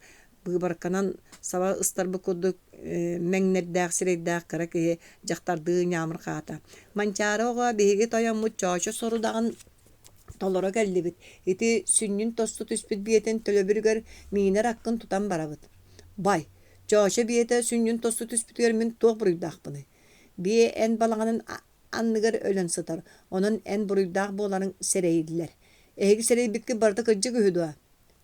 быыбарканан саба ыстарбыт курдук мэҥнэрдээх сирэйдээх кыра киһи дьахтардыы ньаамырҕаата. Манчаары оҕо биһиги тойоммут Чоочо сорудаҕын толоро кэллибит, ити сүнньүн тосту түспүт биэтин төлөбүрүгэр миинэр аккын тутан барабыт. Бай, Чоочо биэтэ сүнньүн тосту түспүтүгэр мин туох буруйдаахпыный? Биэ эн балаҕанын анныгар өлөн сытар, онон эн буруйдаах буоларыҥ сэрэйиллэр. Эһиги сэрэйбиккит барыта кырдьык үһү дуо?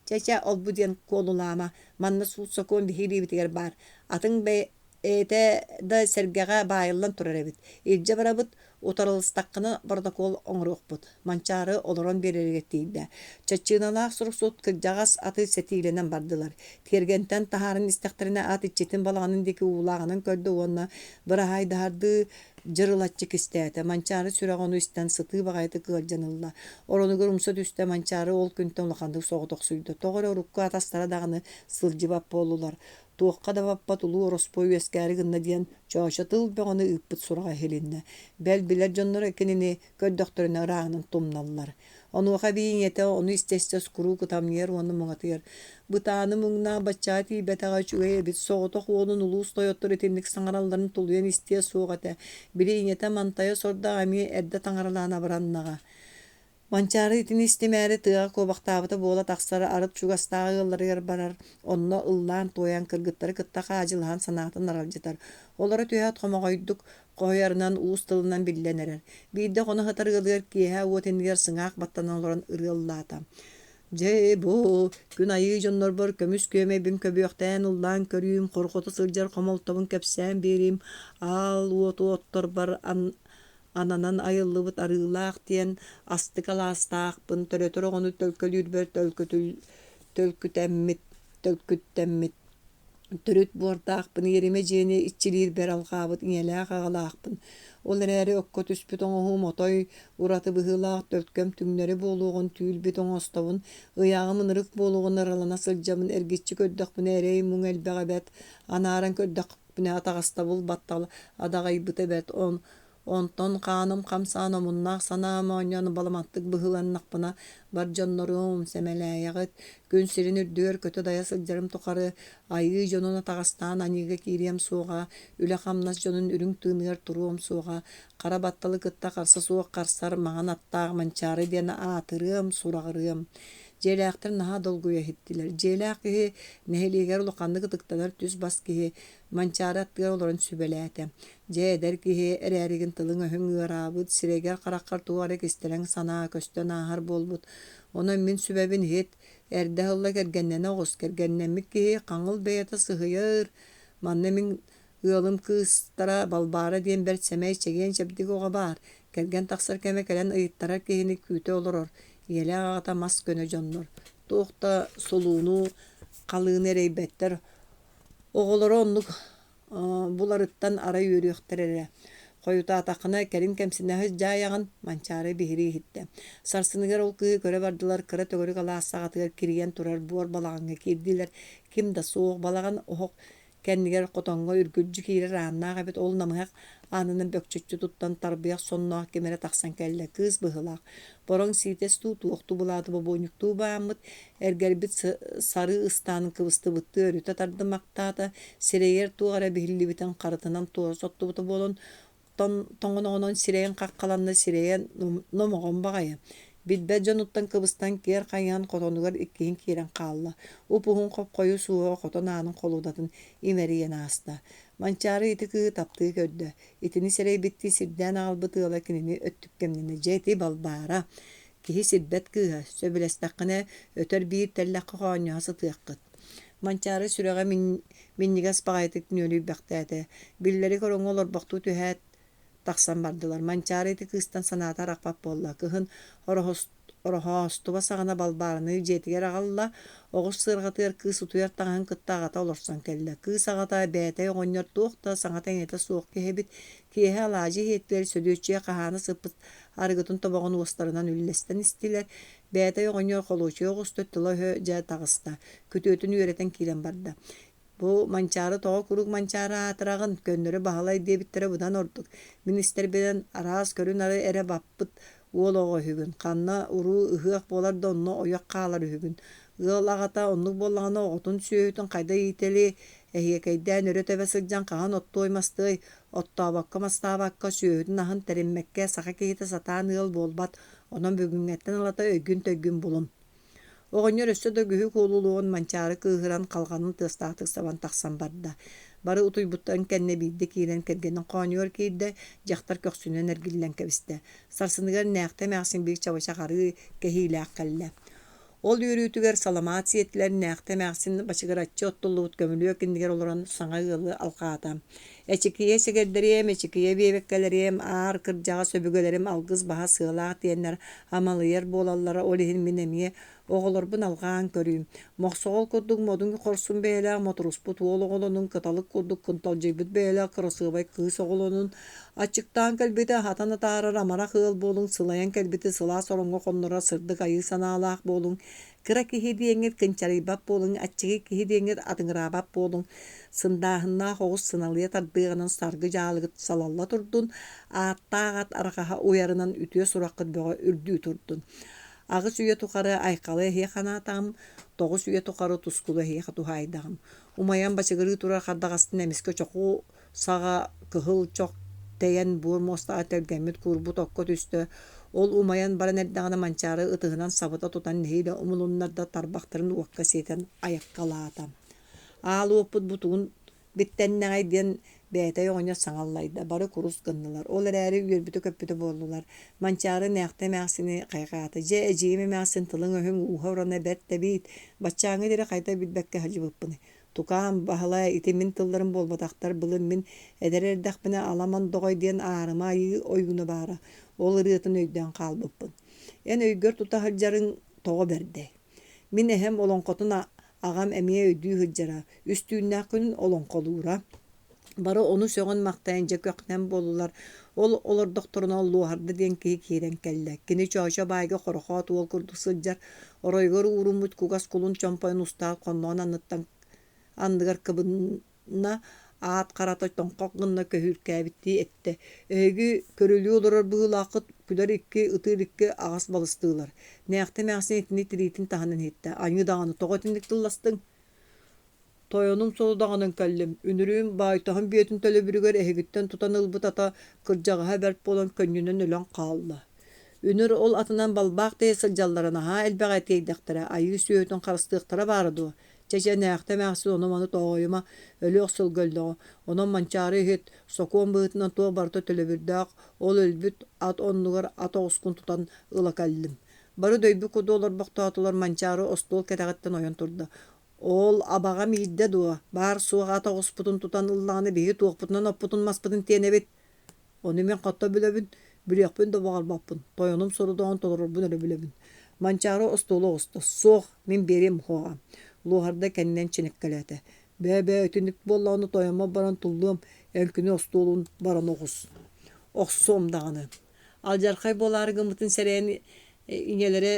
Чэ-чэ, ол-бу диэн куолулаама, манна суут-сокуон биһиги илиибитигэр баар. Атын бэйэтэ да сэргэҕэ баайыллан турар эбит. Илдьэ барабыт, утарыластаххына боротокуол оҥоруохпут. Манчаары олорон биэрэригэр тиийдэ. Чаччыыналаах суруксут кырдьаҕас аты сэтиилэнэн бардылар. Тиэргэнтэн таһааран истэхтэринэ ат иччитин балаҕанын диэки уулааҕынан көрдө уонна быраһаайдаһардыы дьырылаччы кистээтэ. Манчаары сүрэҕэ ону истэн сытыы баҕайытык ыалдьан ылла. Оронугар умса түстэ, Манчаары ол күнтэн улаханнык соҕотохсуйда. Тоҕо эрэ урукку атастара даҕаны сылдьыбат буоллулар. Туохха да баппат улуу ороспуой үөскээри гынна диэн Чоочо тыл бөҕөнү ыыппыт сураҕа иһилиннэ. Бэл билэр дьонноро кинини көрдөхтөрүнэ ырааҕынан тумналлар. Онуоха эбии ийэтэ ону истэ-истэ куруук ытамньыйар уонна муҥатыйар: «Бытааны муҥнаах баччаҕа тиийбэтэҕэ үчүгэй эбит, соҕотох уолун улуус тойотторо итинник саҥаралларын тулуйан истиэ суох этэ, били ийэтэ мантайа сордоох эмиэ эрдэ таҥаралаан абыраннаҕа». Манчаары итини истимээри тыаҕа куобахтаабыта буола тахсар, арыт чугастааҕы ыалларыгар барар, онно ыллаан-туойан кыргыттары кытта хаадьылаһан санаатын аралдьытар. Олоро түһээт хомоҕойдук хоһуйарынан уус тылынан биллэн эрэр. Биирдэ хоно сытар ыалыгар киэһэ уот иннигэр сыҥаах баттанан олорон ырыа ыллаата. Дьэ бу күн айыы дьоннорбор көмүс күөмэйбин көбүөхтээн ыллаан көрүүм, хорҕото сылдьар хомолтобун кэпсээн биэриим, аал уоту отторбор ананан айыллыбыт арыылаах диэн астык алаастаахпын, төрөтөр оҕону төлкөлүүрбэр төлкүтэммит, төлкүттэммит төрүт буордаахпын, иэримэ дьиэни иччилиирбэр алҕаабыт ийэлээх аҕалаахпын. Ол эрээри окко түспүт оҥоһуум отой ураты быһыылаах төлкөм түҥнэри буолуоҕун түүл-бит оҥостобун, ыйааҕым ынырык буолуоҕун ыралана сылдьабын, эргиччи көрдөхпүнэ эрэй-муҥ элбэҕэ бэрт, анааран көрдөхпүнэ атаҕастабыл баттал адаҕайбыта бэрт, Онтон хааным хамсаан омуннаах санаам оонньоон баламаттык быһыыланнахпына, бар дьонноруом, сэмэлээйэҕит, күн сирин үрдүгэр көтө-дайа сылдьарым тухары айыы дьонун атаҕастаан аньыыга киириэм суоҕа, үлэ-хамнас дьонун үрүҥ тыыныгар туруом суоҕа, хара батталы кытта харса суох харсар маҥан аттаах Манчаары диэн аатырыам, сураҕырыам. Дьиэлээхтэр наһаа долгуйа иһиттилэр. Дьиэлээх киһи нэһилиэгэр улаханнык ытыктанар түс-бас киһи Манчаары аттыгар олорон сүбэлээтэ: «Дьэ, эдэр киһи эрээригин тылыҥ-өһүҥ ыараабыт, сирэйгэр-хараххар туох эрэ кистэлэҥ санаа көстөн ааһар буолбут. Онон мин сүбэбин иһит, эрдэ ыһылла кэргэннэнэ оҕус, кэргэннэммит киһи хаҥыл бэйэтэ сыһыйар. Манна мин ыалым кыыстара Балбаара диэн бэрт сэмэй, чэгиэн-чэбдик оҕо баар, кэргэн тахсар кэмэ кэлэн ыйыттарар киһини күүтэ олорор, ийэлээх аҕата мас көнө дьоннор. Туох да сулууну, халыыны эрэйбэттэр, Оҕолоро оннук буларыттан арай үөрүөхтэр эрэ. Хойутаатаххына кэлин кэмсинэ сылдьаайаҕын, Манчаары биһирии иһиттэ. Сарсыныгар ол кыыһы көрө бардылар, кыра төгүрүк алаас саҕатыгар кирийэн турар буор балаҕаҥҥа киирдилэр. Ким да суох, балаҕан оһох Кэннигэр хотоҥҥо үргүлдьү киирэр ааннаах эбит, ол намыһах аанынан бөкчөччү туттан тарбыйах сонноох ким эрэ тахсан кэллэ, кыыс быһыылаах. Бороҥ сиитэс дуу, туохтуу былааты бобуонньуктуу бааммыт, эргэрбит сарыы ыстаанын кыбыстыбыттыы өрүтэ тардымахтаата, сирэйигэр туох эрэ биһиллибитин харытынан туора соттубута буолан, тоҥоноҕунан сирэйин хаххаланна, сирэйэ номоҕон баҕайы. Билбэт дьонуттан кыбыстан киэр хайыһан хотонугар иккиһин киирэн хаалла. Уп-уһун хоп-хойуу суоһа хотон аанын холуодатын имэрийэн ааста. Манчаары ити кыыһы таптыы көрдө. Итини сэрэйбиттии сирдээн аҕалбыт ыала кинини өттүккэмнэнэ. Дьэ ити Балбаара, киһи сирбэт кыыһа, сөбүлэстэххинэ өтөр биир тэллэххэ хоонньоһо сытыаххыт. Манчаары сүрэҕэ минньигэс баҕайытык нүөлүйбэхтээтэ. Биллэрик ороҥҥо олорбохтуу түһээт, тахсан бардылар. Манчаары ити кыыстан санаата арахпат буолла. Кыһын Ороһоостуба саҕана Балбаараны дьиэтигэр аҕалла. Оҕус сыарҕатыгар кыыс утуйар таҥаһын кытта аҕата олорсон кэллэ. Кыыс аҕата Бээтэй оҕонньор туох да саҥата-иҥэтэ суох киһи эбит. Киэһэ алаадьы иһиттилэр, Сөдүөччүйэ хаһаана сыппыт арыгытын тобоҕун уостарынан үллэстэн истилэр. Бээтэй оҕонньор холуочуйа оҕуста, тыла-өһө дьэ таҕыста. Күтүөтүн үөрэтэн киирэн барда. Бу Манчаары тоҕо куруук Манчаары аатыраҕын, көннөрү Баһылай диэбиттэрэ быдан ордук. Мин истэрбинэн араас көрү-нары эрэ баппыт уол оҕо үһүгүн. Ханна уруу ыһыах буолар да онно ойох хаалар үһүгүн. Ыал аҕата оннук буоллаҕына оҕотун сүөһүтүн хайда иитэлиэй, эһиэкэйдээн өрө тэбэ сылдьан хаһан оттуой-мастыай, оттообокко-мастаабакка, сүөһүтүн аһын тэриммэккэ саха киһитэ сатаан ыал буолбат, онон бүгүҥҥэттэн ылата өйгүн-төйгүн булун. Оҕонньор өссө да үгүһү куолулуон Манчаары кыыһыран халҕанын тыастаахтык сабан тахсан барда. Бары утуйбуттарын кэннэ биирдэ киирэн кэргэнин хоонньугар киирдэ, дьахтар көхсүнэн эргиллэн кэбистэ. Сарсыныгар Нээхтэ эмээхсин биир чабычах арыы кэһиилээх кэллэ. Ол үөрүүтүгэр саламаат сиэтилэр Нээхтэ эмээхсин бачыгыраччы оттуллубут көмүлүөк иннигэр олорон саҥа ыалы алҕаата. Эчикийэ сэгэрдэриэм, эчикийэ биэбэккэлэриэм, аар кырдьаҕас өбүгэлэрим алгыс баһа сыалаах диэннэр амалыйар буолаллара, ол иһин мин эмиэ оҕолорбун алҕаан көрүүм. Мохсоҕол курдук модун хорсун бэйэлээх мотуруспут уол оҕолонун, кыталык курдук кынталдьыйбыт бэйэлээх кырасыабай кыыс оҕолонун, аччыктаан кэлбити аһатан атаарар амарах ыал буолуҥ, сылайан кэлбити сылаас ороҥҥо хоннорор сырдык айыы санаалаах буолуҥ, кыра киһи диэҥҥит кынчарыйбат буолуҥ, аччыгый киһи диэҥҥит атыҥыраабат буолуҥ, сындааһыннаах оҕус сыналыйа тардыаҕынан саргы дьаалыгыт салалла турдун, ааттаах ат арҕаһа уйарынан үтүө сураххыт бөҕө үрдүү турдун. Аҕыс үйэ тухары айхалы эһиэхэ анаатаҕым, тоҕус үйэ тухары тускулу эһиэхэ туһаайдаҕым. Умайан бачыгырыы турар хардаҕастан эмискэ чоху саҕа кыһыл чох тэйэн буор муостаҕа тэлгэммит куурбут окко түстэ. Ол умайан баран эрдэҕинэ Манчаары ытыһынан сабыта тутан нэһиилэ умулуннарда, тарбахтарын уокка сиэтэн айаккалаата. Аал уоппут бутугун биттэннэҕэй диэн Бээтэй оҕонньор саҥа аллайда, бары курус гыннылар, ол эрээри үөрбүтэ-көппүтэ буоллулар. Манчаары Нээхтэ эмээхсини хайҕаата: «Дьэ, эдьиийим эмээхсин тылыҥ-өһүҥ ууһа-урана бэрт да эбит, баччааҥҥа диэри хайдах билбэккэ сылдьыбыппыный? Тукаам, Баһылай, ити мин тылларым буолбатахтар, былыр мин эдэр эрдэхпинэ Аламан Доҕой диэн аарыма айыы ойууна баара, ол ырыатын өйдөөн хаалбыппын. Эн өйгөр тута сылдьарыҥ тоҕо бэрдэй? Мин эһэм олоҥхотун аҕам эмиэ өйдүү сылдьара, үс түүннээх күнүн олоҥхолуура. Бары ону сөҕөн-махтайан дьэ көхтөөн буоллулар. Ол олордохторуна Луоһарда диэн киһи киирэн кэллэ. Кини Чоочо баайга хорохоот уол курдук сылдьар, оройугар ууруммут кугас кулун чомпойун устаат хонноон анныттан анныгар кыбынна, аат харата тоҥхох гынна көһүүркээбиттии эттэ: «Эһиги көрүлүү олорор быһыылааххыт, күлэр икки, ытыыр икки аҕас балыстыылар». Нээхтэ эмээхсин итини тириитин таһынан иһиттэ: «Аньыы даҕаны, тоҕо итинник тылластыҥ?» Тойонум сорудаҕынан кэллим, үнүрүүн баайтаһын биэтин төлөбүрүгэр эһигиттэн тутан ылбыт ата кырдьаҕаһа бэрт буолан көнньүнэн өлөн хаалла. Үнүр ол атынан балбаах тэйэ сылдьаллара наһаа элбэҕи тиэйдэхтэрэ, айыы сүөһүтүн харыстыахтара баара дуо? Чэ чэ, нээхтэ эмээхсин ону-маны тоойума, өлүөх сылга өллөҕө. Онон Манчаары иһит, сокуон быһыытынан туох барыта төлөбүрдээх, ол өлбүт ат оннугар ат оҕускун тутан ыла кэллим. Бары дөйбүт курдук олорбохтоотулар, Манчаары остуол кэтэҕиттэн ойон турда. Ол абаҕам иирдэ дуо, баар-суох ат оҕуспутун тутан ыллаҕына биһиги туохпутунан оппутун-маспытын тиэнэбит. Ону мин хото билэбин, билиэхпин да баҕарбаппын, тойонум сорудаҕын толорорбун эрэ билэбин. Манчаары остуолу оҕуста, суох, мин биэриэм суоҕа. Луоһарда кэннинэн чинэккэлээтэ. Бээ-бээ, итинник буоллаҕына тойоммор баран туллуом, эн кини остуолун баран оҕус. Охсуом даҕаны. Алдьархай буолаары гыммытын сэрэйэн ийэлэрэ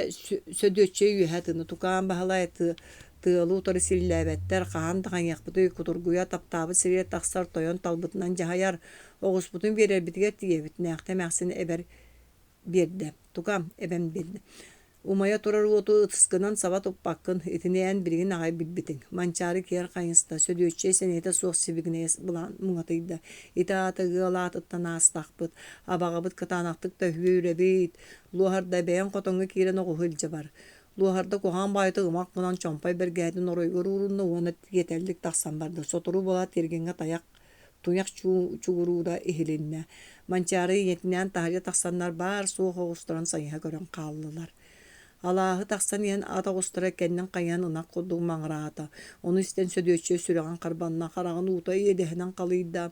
Сөдүөччүйэ үөһэ тыына, тукаам Баһылай Тыалы утары силлээбэттэр, хаһан да хайыахпытый, кутургуйа таптаабыт сиригэр тахсар тойон талбытынан дьаһайар. Оҕуспутун биэрэрбитигэр тиийэбит, Нээхтэ эмээхсин эбэр биэрдэ. Тука, эбэм биэрдэ. Умайа турар уоту ытыскынан саба туппаккын, итини эн билигин аҕай билбитиҥ. Манчаары киэр хайыста, Сөдүөччүйэ сэниэтэ суох сибигинэйэ былаан муҥатыйда. Ити аата ыал аатыттан аастахпыт, абаҕабыт кытаанахтык да үһүөрэбит. Луоһарда бэйэҥ хотоҥҥо киирэн оҕуһу илдьэ бар. Луоһарда куһаҕан баайытык ымах гынан чомпой бэргэһэтин оройугар уурунна уонна тиэтэллик тахсан барда. Сотору буолаат тиэргэҥҥэ тайах туйах чугуруура иһилиннэ. Манчаары ийэтинээн таһырдьа тахсаннар баар-суох оҕустарын сайыһа көрөн хааллылар. Алааһы тахсан иһэн ат оҕустара кэннин хайыһан ынах курдук маҥыраата. Ону истэн Сөдүөччүйэ сүрэҕин харбанна, хараҕын уута иэдэһинэн халыйда.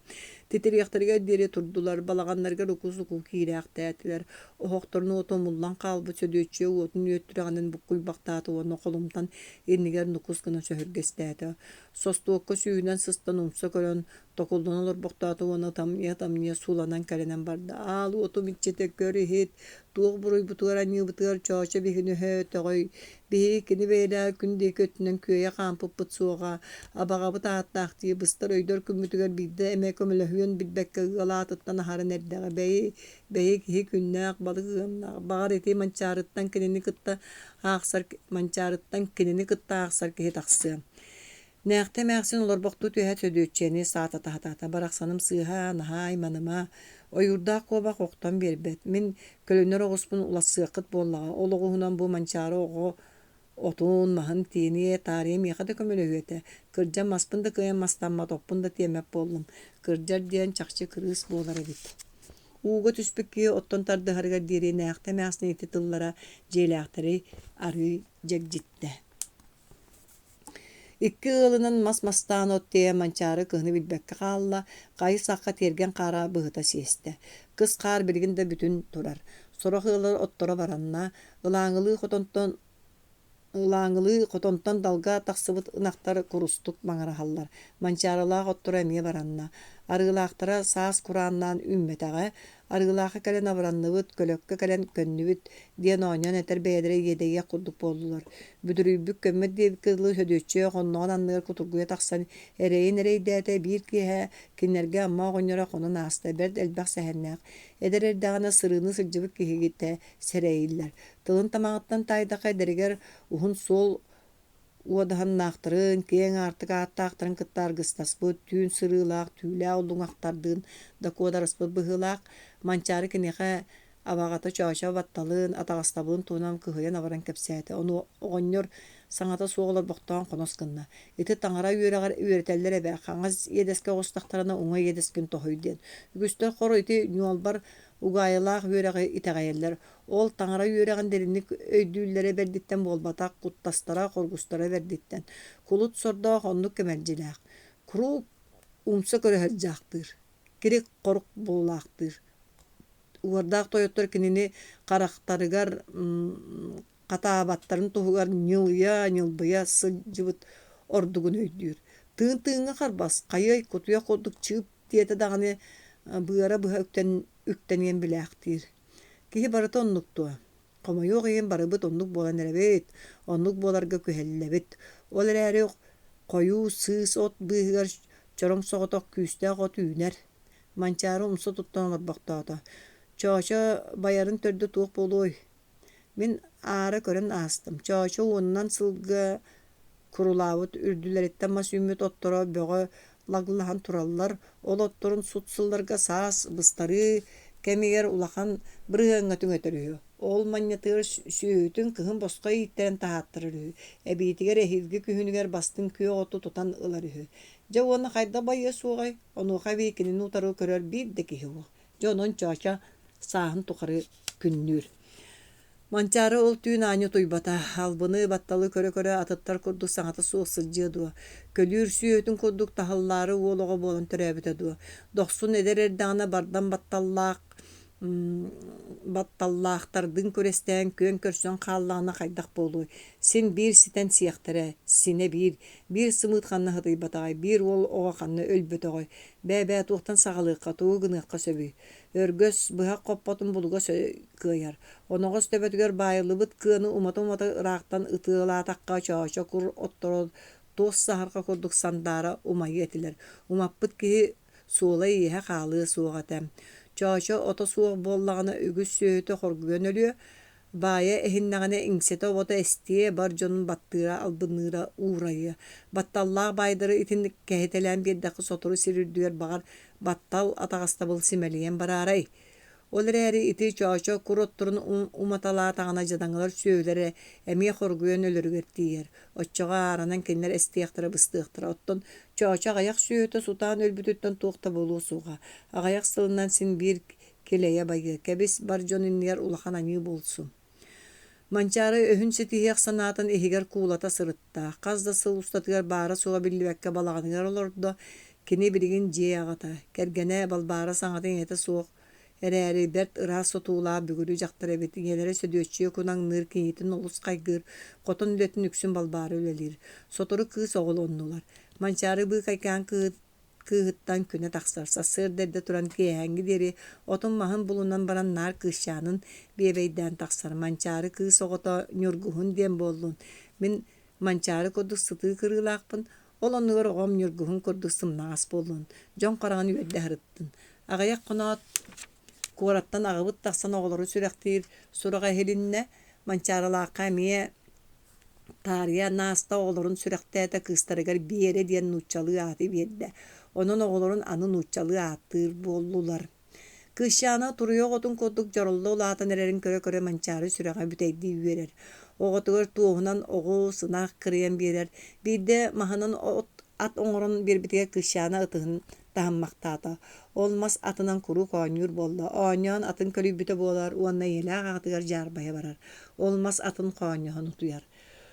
Титириэхтэригэр диэри турдулар, балаҕаннарыгар уку-суку киирээхтээтилэр. Оһохторун уота умуллан хаалбыт Сөдүөччүйэ уотун үөттүрэҕинэн буккуйбахтаата уонна холумтан иннигэр нукус гына сөһүргэстээтэ. Состуокка сүүһүнэн сыстан умса көрөн, токуллан олорбохтоото уонна ытамньыйа-ытамньыйа суланан кэлэнэн барда. Аал уотум иччитэ көр иһит, туох буруйбутугар-аньыыбытыгар Чоочо биһигини өһөөтөҕөй, биһиги кини бэйэлээх күн диэки өттүнэн күөйэ хаампыппыт суоҕа, абаҕабыт ааттаах дии быстар өйдөр күммүтүгэр биирдэ эмэ көмөлөһүөн билбэккэ ыал аатыттан аһаран эрдэҕэ, бэйи, бэйи киһи күннээх, балык ыамнаах, баҕар ити Манчаарыттан кинини кытта аахсар Манчаарыттан кинини кытта аахсар киһи тахсыа. Нээхтэ эмээхсин олорбохтуу түһээт Сөдүөччүйэни саатата сатаата. Барахсаным сыыһа, наһаа айманыма, ойуурдаах куобах охтон биэрбэт. Мин көлүнэр оҕуспун улассыаххыт буоллаҕа. Ол оҕуһунан бу Манчаары оҕо отун, маһын тиэниэ, таарыйа миэхэ да көмөлөһүө этэ. Кырдьан маспын да кыайан мастаммат, оппун да тиэммэт буоллум. Кырдьар диэн чахчы кырыыс буолар эбит. Ууга түспүт киһи оттон тардыһарыгар диэри Нээхтэ эмээхсин ити тыллара дьиэлээхтэри арыый дьэгдьиттэ. Икки ыалынан мас мастаан от тиэйэн Манчаары кыһыны билбэккэ хаалла, хайы-сахха тиэргэн хаара быһыта сиэстэ. Кыс хаар билигин да бүтүн турар. Сорох ыаллар отторо баранна, ылааҥылыы хотонтон Ылааҥылыы хотонтон далга тахсыбыт ынахтар курустук маҥыраһаллар, Манчаарылаах отторо эмиэ баранна, Арыылаахтара саас курааннаан үүммэтэҕэ, Арыылаахха кэлэн абыранныбыт, Көлөккө кэлэн көннүбүт диэн оонньоон этэр бэйэлэрэ иэдэйиэх курдук буоллулар. Бүдүрүйбүт көммөт диэбиккэ дылы Сөдүөччүйэ хонноҕун анныгар кутургуйа тахсан эрэйин эрэйдээтэ, биир киэһэ кинилэргэ Амма оҕонньоро хонон ааста, бэрт элбэх сэһэннээх, эдэр эрдэҕинэ сырыыны сылдьыбыт киһигитэ сэрэйиллэр. Тылын тамаҕыттан таайдахха эдэригэр уһун суол уодаһыннаахтарын, киэҥ аартык ааттаахтарын кытта аргыстаспыт, түүн сырыылаах, түүлээх уллуҥахтардыын да куодарыспыт быһыылаах, Манчаары киниэхэ абаҕата Чоочо батталын, атаҕастабылын туһунан кыһыйан-абаран кэпсээтэ. Ону оҕонньор саҥата суох олорбохтоон хонос гынна. Ити таҥара үөрэҕэр үөрэтэллэр эбээ, хаҥас иэдэскэ оҕустахтарына уҥа иэдэскин тоһуй диэн. Үгүстэр хор ити ньуолбар угаайылаах үөрэҕи итэҕэйэллэр. Ол таҥара үөрэҕин дириҥник өйдүүллэрэ бэрдиттэн буолбатах, куттастара, хоргустара бэрдиттэн. Кулут сордоох оннук кэмэлдьилээх. Куруук умса көрө сылдьаахтыыр, кирик-хорук буолаахтыыр. Уордаах тойоттор кинини харахтарыгар хатаабаттарын туһугар ньылыйа-ньылбыйа сылдьыбыт ордугун өйдүүр. Тыын-тыыҥҥа харбас, хайыай кутуйах курдук чыып диэтэ даҕаны быара быһа үктэн, үктэниэн билээхтиир. Киһи барыта оннук дуо? Хомойуох иһин барыбыт оннук буолан эрэбит, оннук буоларга күһэллэбит. Ол эрээри хойуу сыыс от быыһыгар чороҥ соҕотох күүстээх от үүнэр. Манчаары умса туттан олорбохтоото. Чоочо байарын төрдө туох буолуой? Мин аара көрөн аастым. Чоочо уонунан сылга курулаабыт үрдүлэриттэн мас үүммүт отторо бөҕө лаглаһан тураллар. Ол отторун сут сылларга саас быстарыы кэмигэр улахан бырыһыаҥҥа түҥэтэр үһү. Ол манньатыгар сүөһүтүн кыһын босхо ииттэрэн таһааттарар үһү. Эбиитигэр эһиилги күһүнүгэр бастыҥ күөх оту тутан ылар үһү. Дьэ уонна хайдах байыа суоҕай? Онуоха эбии кинини утары көрөр биир да киһи суох. Дьэ онон Чоочо сааһын тухары күннүүр. Манчаары ол түүн аанньа утуйбата, албыны, батталы көрө-көрө атыттар курдук саҥата суох сылдьыа дуо, көлүүр сүөһүтүн курдук таһыллаары уол оҕо буолан төрөөбүтэ дуо, дохсун эдэр эрдэҕинэ бардам батталлаах. Батталлаахтардыын күрэстэһэн күөн көрсөн хааллаҕына хайдах буолуой, син биир ситэн сиэхтэрэ, синэ биир, биир сымыыт ханна сытыйбатаҕай, биир уол оҕо ханна өлбөтөҕөй, бээ-бээ туохтан саҕалыахха, тугу гыныахха сөбүй? Өргөс быһах хоппотун булугас кыайар, оноҕос төбөтүгэр баайыллыбыт кыаны умата-умата ыраахтан ытыалаатахха чоочо кур отторо туос саһарҕа курдук сандаара умайыа этилэр, умаппыт киһи суола-ииһэ хаалыа суох этэ. Чоочо ото суох буоллаҕына үгүс сүөһүтэ хоргуйан өлүө, баайа эһиннэҕинэ иҥсэтэ-обото эстиэ, бар дьонун баттыыра, албынныыра уурайыа. Батталлаах баайдары итинник кэһэтэлээн биэрдэххэ сотору сир үрдүгэр баҕар баттал, атаҕастабыл симэлийэн бараарай. Ол эрээри ити Чоочо кур отторун уматалаатаҕына дьадаҥылар сүөһүлэрэ эмиэ хоргуйан өлөрүгэр тиийэр. Оччоҕо ааранан кинилэр эстиэхтэрэ-быстыахтара. Оттон Чоочо аҕыйах сүөһүтэ сутаан өлбүтүттэн туох да буолуо суоҕа. Аҕыйах сылынан син биир килэйэ байыа. Кэбис, бар дьон иннигэр улахан аньыы буолсу. Манчаары өһүн ситиһиэх санаатын иһигэр куулата сырытта. Хас да сыл устатыгар баара-суоҕа биллибэккэ балаҕаныгар олордо. Кини билигин дьиэ аҕата, кэргэнэ Балбаара саҥата-иҥэтэ суох эрээри, бэрт ыраас сотуулаах бүгүрү дьахтар эбит. Ийэлэрэ Сөдүөччүйэ кунаҥныыр, кинитин олус хайгыыр, хотон үлэтин үксүн Балбаара үлэлиир. Сотору кыыс оҕолоннулар. Манчаары быыкайкаан кыыһыттан күнэ тахсар, сарсыарда эрдэ туран киэһээҥҥи диэри отун-маһын булунан баран наар кыысчаанын биэбэйдээн тахсар. Манчаары кыыс оҕото Ньургуһун диэн буоллун, мин Манчаары курдук сытыы кырыылаахпын, ол оннугар оҕом Ньургуһун курдук сымнаҕас буоллун, дьон хараҕын үөрдэ сырыттын. Аҕыйах хоноот куораттан аҕабыт тахсан оҕолору сүрэхтиир сураҕа иһилиннэ, Манчаарылаахха эмиэ Таарыйа Нааста оҕолорун сүрэхтээтэ, кыыстарыгар Биэрэ диэн нууччалыы ааты биэрдэ, онон оҕолорун аны нууччалыы ааттыыр буоллулар. Кыысчаана туруйа оҕотун курдук дьоролло улаатан эрэрин көрө-көрө Манчаары сүрэҕэ бүтэйдии үөрэр. Оҕотугар туоһунан оҕус, ынах кырыйан биэрэр. Биирдэ маһынан от ат оҥорон биэрбитигэр Кыысчаана ытыһын таһыммахтаата. Ол мас атынан куруук оонньуур буолла. Оонньоон атын көлүйбүтэ буолар уонна ийэлээх аҕатыгар дьаарбайа барар. Ол мас атын хоонньоһон утуйар.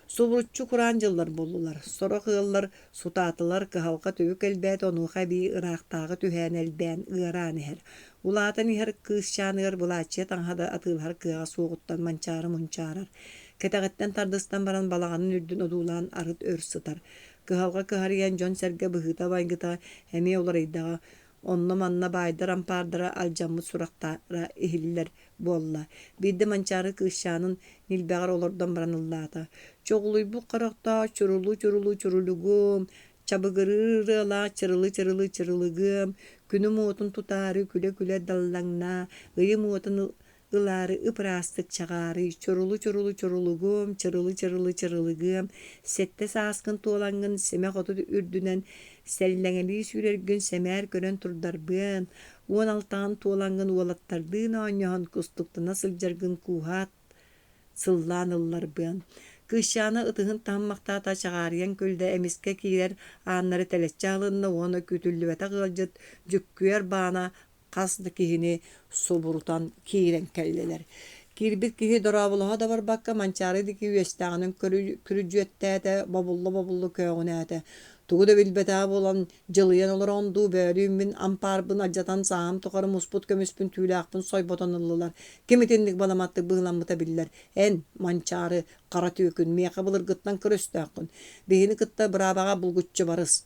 Субуруччу кураан дьыллар буоллулар. Сорох ыаллар сутаатылар, кыһалҕа түбүк элбээтэ, онуоха эбии ыраахтааҕы түһээн элбээн, ыараан иһэр. Улаатан иһэр кыысчааныгар былааччыйа таҥаһа да атыылаһар кыаҕа суоҕуттан манчаары мунчаарар. Кэтэҕиттэн тардыстан баран балаҕанын үрдүн одуулаан арыт өр сытар. Кыһалҕа кыһарыйан дьон-сэргэ быһыыта-майгыта эмиэ уларыйдаҕа. Онно-манна баайдар ампаардара алдьаммыт сурахтара иһиллэр буолла. Биирдэ Манчаары кыысчаанын ньилбэҕэр олордон баран ыллаата: «Чоҕулуйбут харахтаах чурулуу-чурулуу чурулугум, чабыгырыыр ырыалаах чырылы-чырылы чырылыгым, күнүм уотун тутаары күлэ-күлэ даллаҥнаа, ыйым уотун ылаары ып-ыраастык чаҕаарый, чурулу-чурулу чурулугум, чырылы-чырылы чырылыгыам, сэттэ сааскын туолаҥҥын симэх оту үрдүнэн сэллэҥэлии сүүрэргин сэмээр көрөн турдарбыан, 16-ҕын туолаҥҥын уолаттардыын оонньоһон кустуктана сылдьаргын кууһаат сыллаан ылларбыан. Кыысчаана ытыһын таһыммахтаата чаҕаарыйан күллэ, эмискэ киирэр ааннары тэлэччи аһылынна уонна күүтүллүбэтэх ыалдьыт дьүккүйэр баана хас да киһини субурутан киирэн кэллилэр. Киирбит киһи дорооболоһо да барбакка Манчаары диэки үөстээҕинэн күрүдьүөттээтэ, бобулла-бобулла көөҕүнээтэ. Тугу да билбэтэҕэ буолан дьылыйан олорон дуу, бөөлүүн мин ампаарбын алдьатан сааһым тухары муспут көмүспүн түүлээхпин сойботон ыллылар. Ким итинник баламаттык быһыламмыта биллэр. Эн, Манчаары, хара түөкүн, миэхэ былыргыттан көрөстөөххүн. Биһини кытта быраабаҕа булгуччу барыс.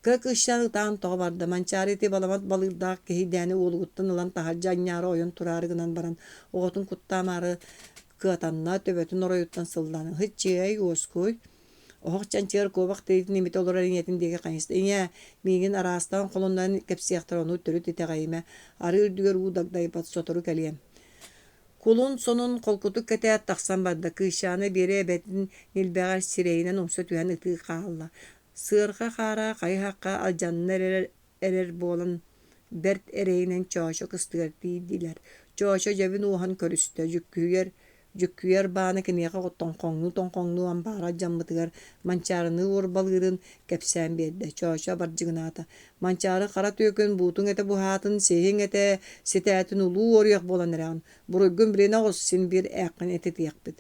Кыра кыысчаан ытаан тоҕо барда, Манчаары ити баламат балыырдаах киһийдээни уолугуттан ылан таһырдьа анньаары ойон тураары гынан баран, оҕотун куттаамаары кыатанна, төбөтүн оройуттан сыллаан «Һыччыай, уоскуй» Оһох чанчыгар куобах тириитин имитэ олорор ийэтин диэки хайыста: «Ийээ, миигин араастаан холуннаран кэпсиэхтэрэ, ону төрүт итэҕэйимэ, арыы үрдүгэр уу дагдайбат, сотору кэлиэм» Кулун сонун холкутук кэтээт тахсан барда, кыысчаана Биэрэ эбэтин ньилбэҕэр сирэйинэн умса түһэн ытыы хаалла. Сыарҕа хаара хайы-хахха алдьанна эрэр, эрэр буолан бэрт эрэйинэн Чоочо кыстыгар тиийдилэр. Чоочо дьэбин уоһан көрүстэ, дьүккүйэр Дьүккүйэр баана киниэхэ тоҥхоҥнуу-тоҥхоҥнуу ампаара алдьаммытыгар Манчаарыныы уорбалыырын кэпсээн биэрдэ. Чоочо бардьыгынаата: «Манчаары хара түөкүн буутуҥ этэ буһаатын, сиһиҥ этэ ситээтин улуу уоруйах буолан эрэҕин. Буруйгун билинэ оҕус, син биир ээххин этитиэхпит».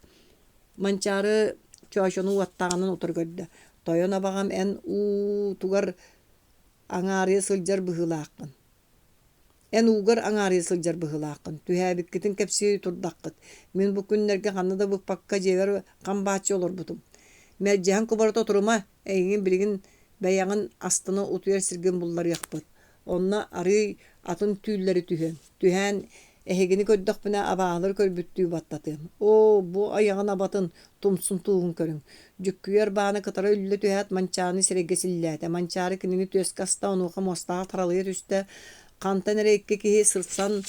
Манчаары Чоочону уоттааҕынан утары көрдө: «Тойон абаҕам эн уутугар аҥаарыйа сылдьар быһыылааххын. Эн уугар аҥаарыйа сылдьар быһыылааххын, түһээбиккитин кэпсии турдаххыт. Мин бу күннэргэ ханна да быкпакка дьиэбэр хам бааччы олорбутум. Мэлдьэһэн кубарыта отурума, эйигин билигин бэйэҕин астына утуйар сиргин булларыахпыт. Онно арыый атын түүллэри түһүөм. Түһээн эһигини көрдөхпүнэ абааһылары көрбүттүү баттатыам. Оо, бу айаҕын абатын, тумсун тууһун көрүҥ. Дьүккүйэр бааны кытары үллэ түһээт Манчаарыны сирэйгэ силлээтэ. Манчаары кинини түөскэ аста, онуоха муостаҕа таралыйа түстэ. Хантан эрэ икки киһи сырсан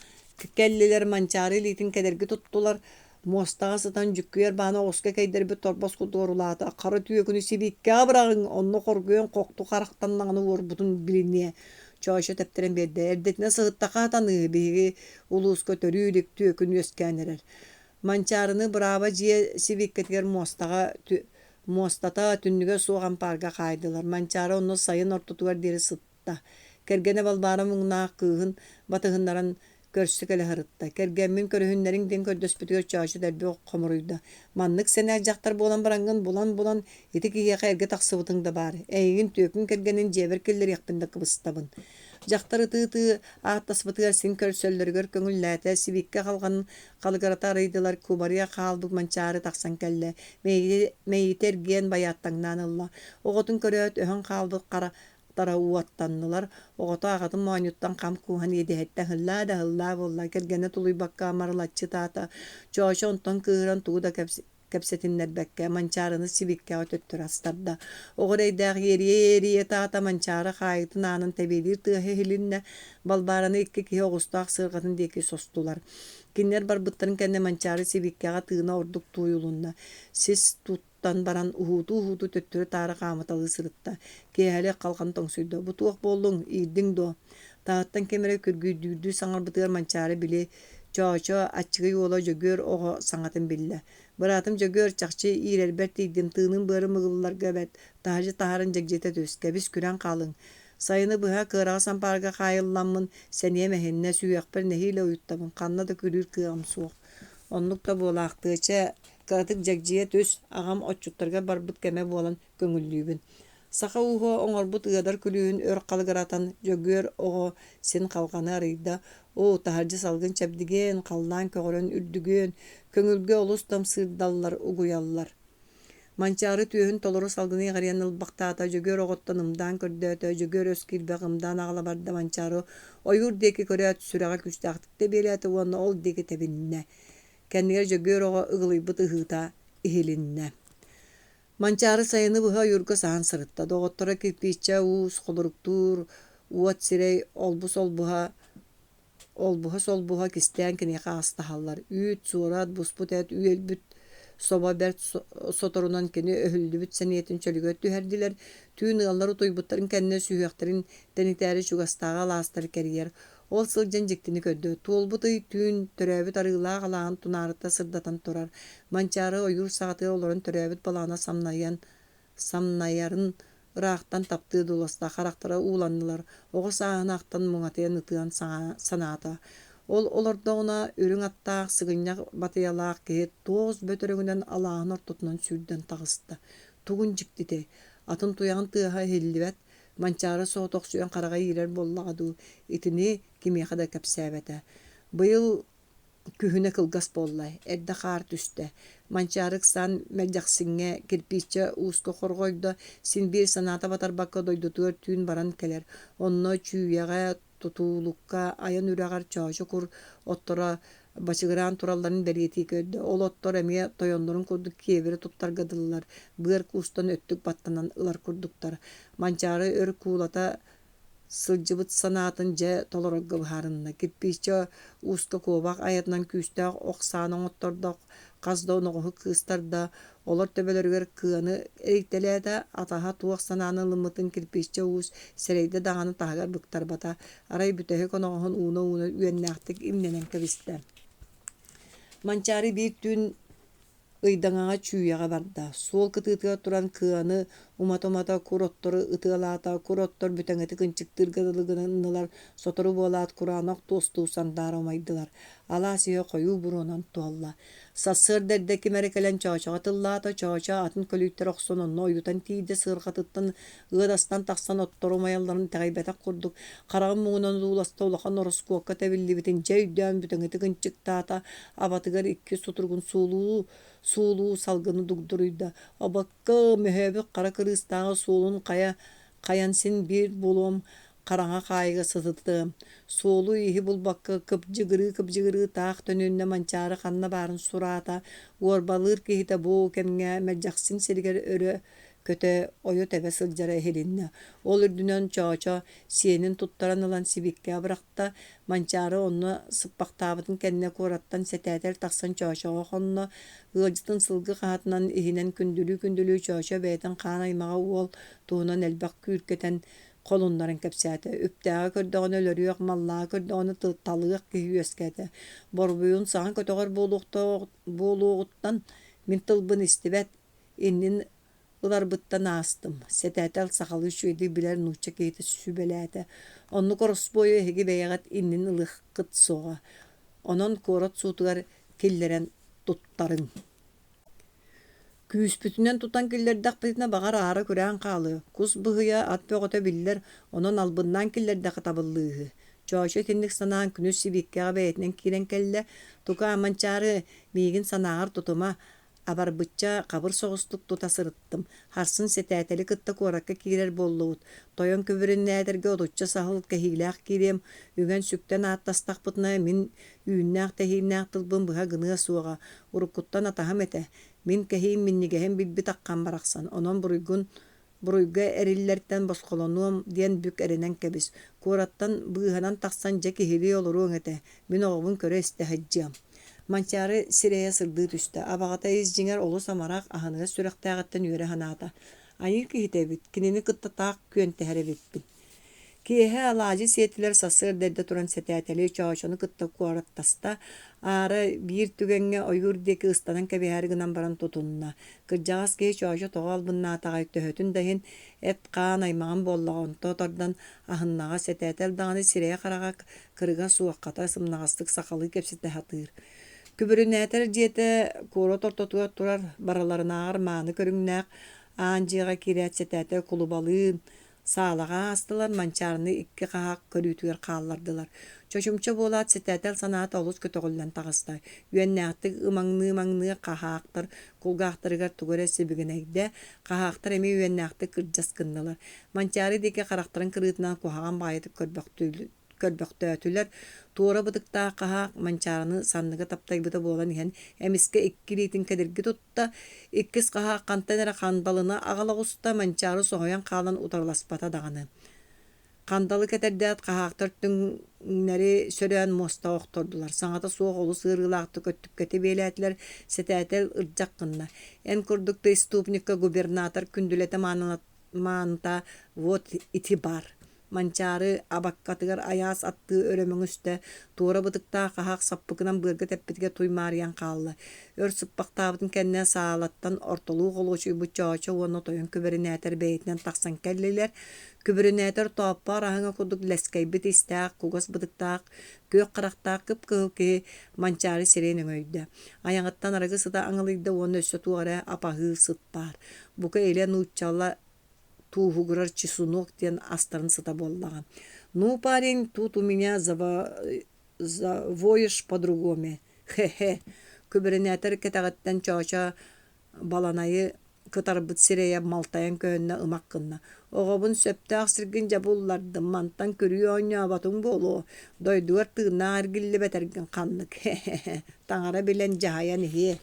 кэллилэр, Манчаары илиитин кэдэрги туттулар. Муостаҕа сытан дьүккүйэр бааны оҕуска кэйдэрбит торбос курдук орулаата. Хара түөкүнү сибииккэҕэ быраҕыҥ, онно хоргуйан хохту харахтаннаҕына уорбутун билиниэ. Чоочо тэптэрэн биэрдэ. Эрдэтинэ сыһыттахха сатаныыһы, биһиги улууска төрүү илик түөкүн үөскээн эрэр. Манчаарыны бырааба дьиэ сибииккэтигэр муостаҕа муостата түннүгэ суох ампаарга хаайдылар. Манчаары онно сайын ортотугар диэри сытта. Кэргэнэ Балбаара муҥнаах кыыһын батыһыннаран көрсө кэлэ сырытта. Кэргэммин көрүһүннэриҥ диэн көрдөспүтүгэр Чоочо дэлби хомуруйда. Маннык сэнээх дьахтар буолан бараҥҥын булан-булан ити киһиэхэ эргэ тахсыбытыҥ да баар. Эйигин түөкүн кэргэнин дьиэбэр киллэриэхпин да кыбыстабын. Дьахтар ытыы-ытыы ааттаспытыгар син көрсөллөрүгэр көҥүллээтэ, сибииккэ халҕанын халыгырата арыйдылар, кубарыйа хаалбыт Манчаары тахсан кэллэ, мэйиитэ эргийэн байааттаҥнаан ылла. Оҕотун көрөөт, өһөн хаалбыт хара тара уоттаннылар, оҕото аҕатын моонньуттан хам кууһан иэдэһиттэн ыһыллаа да ыһыллаа буолла, кэргэнэ тулуйбакка марылаччы ытаата, Чоочо онтон кыыһыран тугу да кэпсэтиннэрбэккэ Манчаарыны сибиккэҕэ төттөрү астарда. Оҕо эрэйдээх иэрийэ-иэрийэ ытаата, Манчаары хаайыытын аанын тэбиэлиир тыаһа иһилиннэ, Балбаараны икки киһи оҕустаах сыарҕатын диэки состулар. Кинилэр барбыттарын кэннэ Манчаары сибиккэҕэ тыына ордук тууйулунна, сис тут Тан баран уһуутуу-уһуутуу төттөрү-таары хаамыталыы сырытта, киэһэлик халҕан тоҥсуйда: «Бу туох буоллуҥ, иирдиҥ дуо?» Таһыттан ким эрэ күргүйдүүрдүү саҥарбытыгар Манчаары били Чоочо аччыгый уола Дьөгүөр оҕо саҥатын биллэ: «Быраатым Дьөгүөр, чахчы иирэрбэр тиийдим, тыыным-быарым ыгылларга эбэт, таһырдьа таһааран дьэгдьитэ түс, кэбис күрэн хаалыҥ. Сайыны быһа кыараҕас ампаарга хаайылламмын, сэниэм эһиннэ, сүһүөхпэр нэһиилэ уйуттабын, ханна да күрүүр кыаҕым суох. Оннук да буолаахтыа, чэ, Кыратык дьэгдьийэ түс, аҕам отчуттарга барбыт кэмэ буолан көҥүллүүбүн. Саха ууһа оҥорбут ыадар күлүүһүн өр халыгыратан, Дьөгүөр оҕо син халҕаны арыйда: «Оо, таһырдьа салгын чэбдигиэн, халлаан көҕөрөн үрдүгүөн, көҥүлгэ олус да ымсыырдаллар, угуйаллар». Манчаары түөһүн толору салгыны иҕирийэн ылбахтаата, Дьөгүөр оҕоттон ымдаан көрдөөтө, Дьөгүөр өс киирбэх ымдаан аҕала барда Манчаары ойуур диэки көрөөт, сүрэҕэ күүстээхтик тэбиэлээтэ уонна ол диэки тэбиннэ. Кэннигэр Дьөгүөр оҕо ыгылыйбыт ыһыыта иһилиннэ. Манчаары сайыны быһа ойуурга саһан сырытта. Доҕотторо кирпииччэ уус, холоруктуур, уот сирэй, олбус-олбуһа, олбуһа-солбуһа кистээн киниэхэ аастаһаллар. Үүт, суорат, буспут эт, үөлбүт собо бэрт соторунан кини өһүллүбүт сэниэтин чөлүгэр түһэрдилэр. Түүн ыаллар утуйбуттарын кэннэ сүһүөхтэрин тэнитээри чугастааҕы алаастары кэрийэр. Ол сылдьан дьиктини көрдө: туолбут ый түүн төрөөбүт арыылаах алааһын тунаарыта сырдатан турар, Манчаары ойуур саҕатыгар олорон төрөөбүт балаҕана самнайан самнайарын ыраахтан таптыы дуласта, харахтара ууланнылар, оҕо сааһын ахтан муҥатыйан ытыан санаата. Ол олордоҕуна үрүҥ аттаах, сыгынньах батыйалаах киһи туос бөтөрөҥүнэн алааһын ортотунан сүүрдэн таҕыста. Тугун дьиктитэй, атын туйаҕын тыаһа иһиллибэт, Манчаары соҕотохсуйан хараҕа иирэр буоллаҕа дуу, итини кимиэхэ да кэпсээбэтэ. Быйыл күһүнэ кылгас буолла, эрдэ хаар түстэ. Манчаары ыксаан Мэлдьэхсиҥҥэ кирпииччэ ууска хорҕойдо, син биир санаата батарбакка дойдутугар түүн баран кэлэр. Онно Чүүйэҕэ, Тутуулукка, айан үрэҕэр чоочо кур отторо бачыгыраан туралларын бэлиэтии көрдө. Ол оттор эмиэ тойоннорун курдук киэбири туттарга дылылар, быар куустан өттүк баттанан ылар курдуктар. Манчаары өр куулата сылдьыбыт санаатын дьэ толорорго быһаарынна. Кирпииччэ ууска куобах айатынан күүстээх ох сааны оҥоттордох, хас да оноҕоһу кыыстарда, Олор төбөлөрүгэр кыаны эрийтэлээтэ, атаһа туох санааны ылыммытын кирпииччэ уус сэрэйдэ даҕаны таһыгар быктарбата, арай бүтэһик оноҕоһун ууна-ууна үөннээхтик имнэнэн кэбистэ. Манчаары биир түүн ыйдаҥаҕа Чүүйэҕэ барда. Суол кытыытыгар туран кыаны умата-умата кур оттору ытыалаата, кур оттор бүтэҥитик ынчыктыырга дылы гыннылар, сотору буолаат кураанах туостуу сандаара умайдылар. Алаас иһэ хойуу буруонан туолла. Сарсыарда эрдэ ким эрэ кэлэн Чоочоҕо тыллаата, Чоочо атын көлүйтэрэ охсон онно ойутан тиийдэ, сыарҕатыттан ыадастан тахсан оттору умайалларын итэҕэйбэтэх курдук, хараҕын муҥунан одууласта, улахан ороскуокка тэбиллибитин дьэ өйдөөн бүтэҥитик ынчыктаата, абатыгар икки сутуругун суулуу суулуу салгыны дугдуруйда. Обокко мөһөөбүт хара кырыыстааҕы суолун хайа хайан син биир буолуом хараҥа хаайыга сытытыам, суолу-ииһи булбакка кыбдьыгырыы-кыбдьыгырыы таах төнүннэ Манчаары ханна баарын сураата, уорбалыыр киһитэ бу кэмҥэ Мэлдьэхсин сиригэр өрө көтө, ойо-тэбэ сылдьара иһилиннэ. Ол үрдүнэн Чоочо сиэнин туттаран ылан сибиккэ абырахта, Манчаары онно сыппахтаабытын кэннэ куораттан сэтээтэл тахсан Чоочоҕо хонно, ыалдьытын сылгы хаһатынан иһинэн күндүлүү-күндүлүү Чоочо бэйэтин хаан аймаҕа уол туһунан элбэх күүркэтэн холуннаран кэпсээтэ. Үптээҕи көрдөҕүнэ өлөрүөх, маллааҕы көрдөҕүнэ талыах киһи үөскээтэ. Борбуйун саҥа көтөҕөр буолуоҕуттан мин тылбын истибэт, иннин ыларбыттан аастым. Сэтээтэл сахалыы үчүгэйдик билэр нуучча киһитэ сүбэлээтэ. Оннук ороспуойу эһиги бэйэҕит иннин ылыаххыт суоҕа. Онон куорат суутугар киллэрэн туттарыҥ. Күүспүтүнэн тутан киллэрдэхпитинэ, баҕар, аара күрээн хаалыа, кус быһыйа, ат бөҕөтө биллэр, онон албыннаан киллэрдэххэ табыллыыһы. Чоочо итинник санаан күнүс сибииккэҕэ бэйэтинэн киирэн кэллэ, «Тука, Манчаары, миигин санааҕар тутума, абарбычча, хабыр соҕустук тута сырыттым. Харсын сэтээтэли кытта куоракка киирэр буоллубут. Тойон күбүрүнээтэргэ отучча саһыл кэһиилээх киириэм, үгэн-сүктэн ааттастахпытына, мин үүннээх-тэһииннээх тылбын быһа гыныа суоҕа, уруккуттан атаһым этэ, мин кэһиим минньигэһин билбит аххан барахсан, онон буруйгун буруйга эриллэртэн босхолонуом диэн бүк эрэнэн кэбис, куораттан быыһанан тахсан дьэ киһилии олоруоҥ этэ, мин оҕобун көрө-истэ сылдьыам. Манчаары сирэйэ сырдыы түстэ, абаҕата ис дьиҥэр олус амарах, аһыныгас сүрэхтээҕиттэн үөрэ санаата. Айыы киһитэ эбит, кинини кытта таах күөнтэһэр эбиппин. Киэһэ алаадьы сиэтилэр сарсыарда эрдэ туран сэтээтэли Чоочону кытта куораттаста, аара биир түгэҥҥэ ойуур диэки ыстанан кэбиһээри гынан баран тутунна. Кырдьаҕас киһи Чоочо тоҕо албыннаатаҕай төһөтүн да иһин эт-хаан аймаҕын буоллаҕа онто тардан аһыннаҕа сэтээтэл даҕаны сирэйэ-хараҕа кырыга суох хата сымнаҕастык сахалыы кэпсэтэ сатыыр. Күбүрүнээтэр дьиэтэ куорат ортотугар турар барыларынааҕар мааны көрүҥнээх аан дьиэҕэ киирээт сэтээтэл кулубалыын Саалаҕа аастылар, Манчаарыны икки хаһаак көрүүтүгэр хааллардылар. Чочумча буолаат сэтээтэл санаата олус көтөҕүллэн таҕыста. Үөннээхтик ымаҥныы-ымаҥныы хаһаактар кулгаахтарыгар тугу эрэ сибигинэйдэ, хаһаактар эмиэ үөннээхтик кырдьас гыннылар. Манчаары диэки харахтарын кырыытынан куһаҕан баҕайытык көрбөхтөөтүлэр, туора бытыктаах хаһаак Манчаарыны санныга таптайбыта буолан иһэн, эмискэ икки илиитин кэдирги тутта, иккис хаһаак хантан эрэ хандалыны аҕала оҕуста, Манчаары соһуйан хаалан утарыласпата даҕаны. Хандалы кэтэрдээт хаһаактар түҥнэри сөрөөн муостаҕа охтордулар, саҥата суох олус ыарыылаахтык өттүккэ тэбиэлээтилэр, сэтээтэл ырдьах гынна. Эн курдук преступникка губернатор күндүлэтэ мааныта вот ити бар Манчаары абаккатыгар айаас аттыы өрө мөҥүстэ, туора бытыктаах хаһаах саппыкынан быарга тэппитигэр туймаарыйан хаалла. Өр сыппахтаабытын кэннэ саалаттан ортолуу холуочуйбут Чоочо уонна тойон күбэринээтэр бэйэтинэн тахсан кэллилэр. Күбүрүнээтэр тооппоор аһыҥа курдук лэскэйбит истээх, кугас бытыктаах, күөх харахтаах кып-кыһыл киһи Манчаары сирэйин өҥөйдө. Айаҕыттан арыгы сыта аҥылыйда уонна өссө туох эрэ апаһыы сыт баар. Бука илэ нууччала тууһугурар чесунок диэн астарын сыта буоллаҕа. Ну, парень, тут у меня завоешь по-другому. Хе-хе. Күбүрүнээтэр кэтэҕиттэн Чоочо баланайы кытарбыт сирэйэ малтайан көһүннэ ымах гынна. Оҕобун сөптөөх сиргин дьэ буллардым, мантан күрүү оонньооботуҥ буолуо, дойдугар тыыннаах эргиллибэтэргин ханнык, хе-хе-хе, таҥара билэн дьаһайан иһиэ.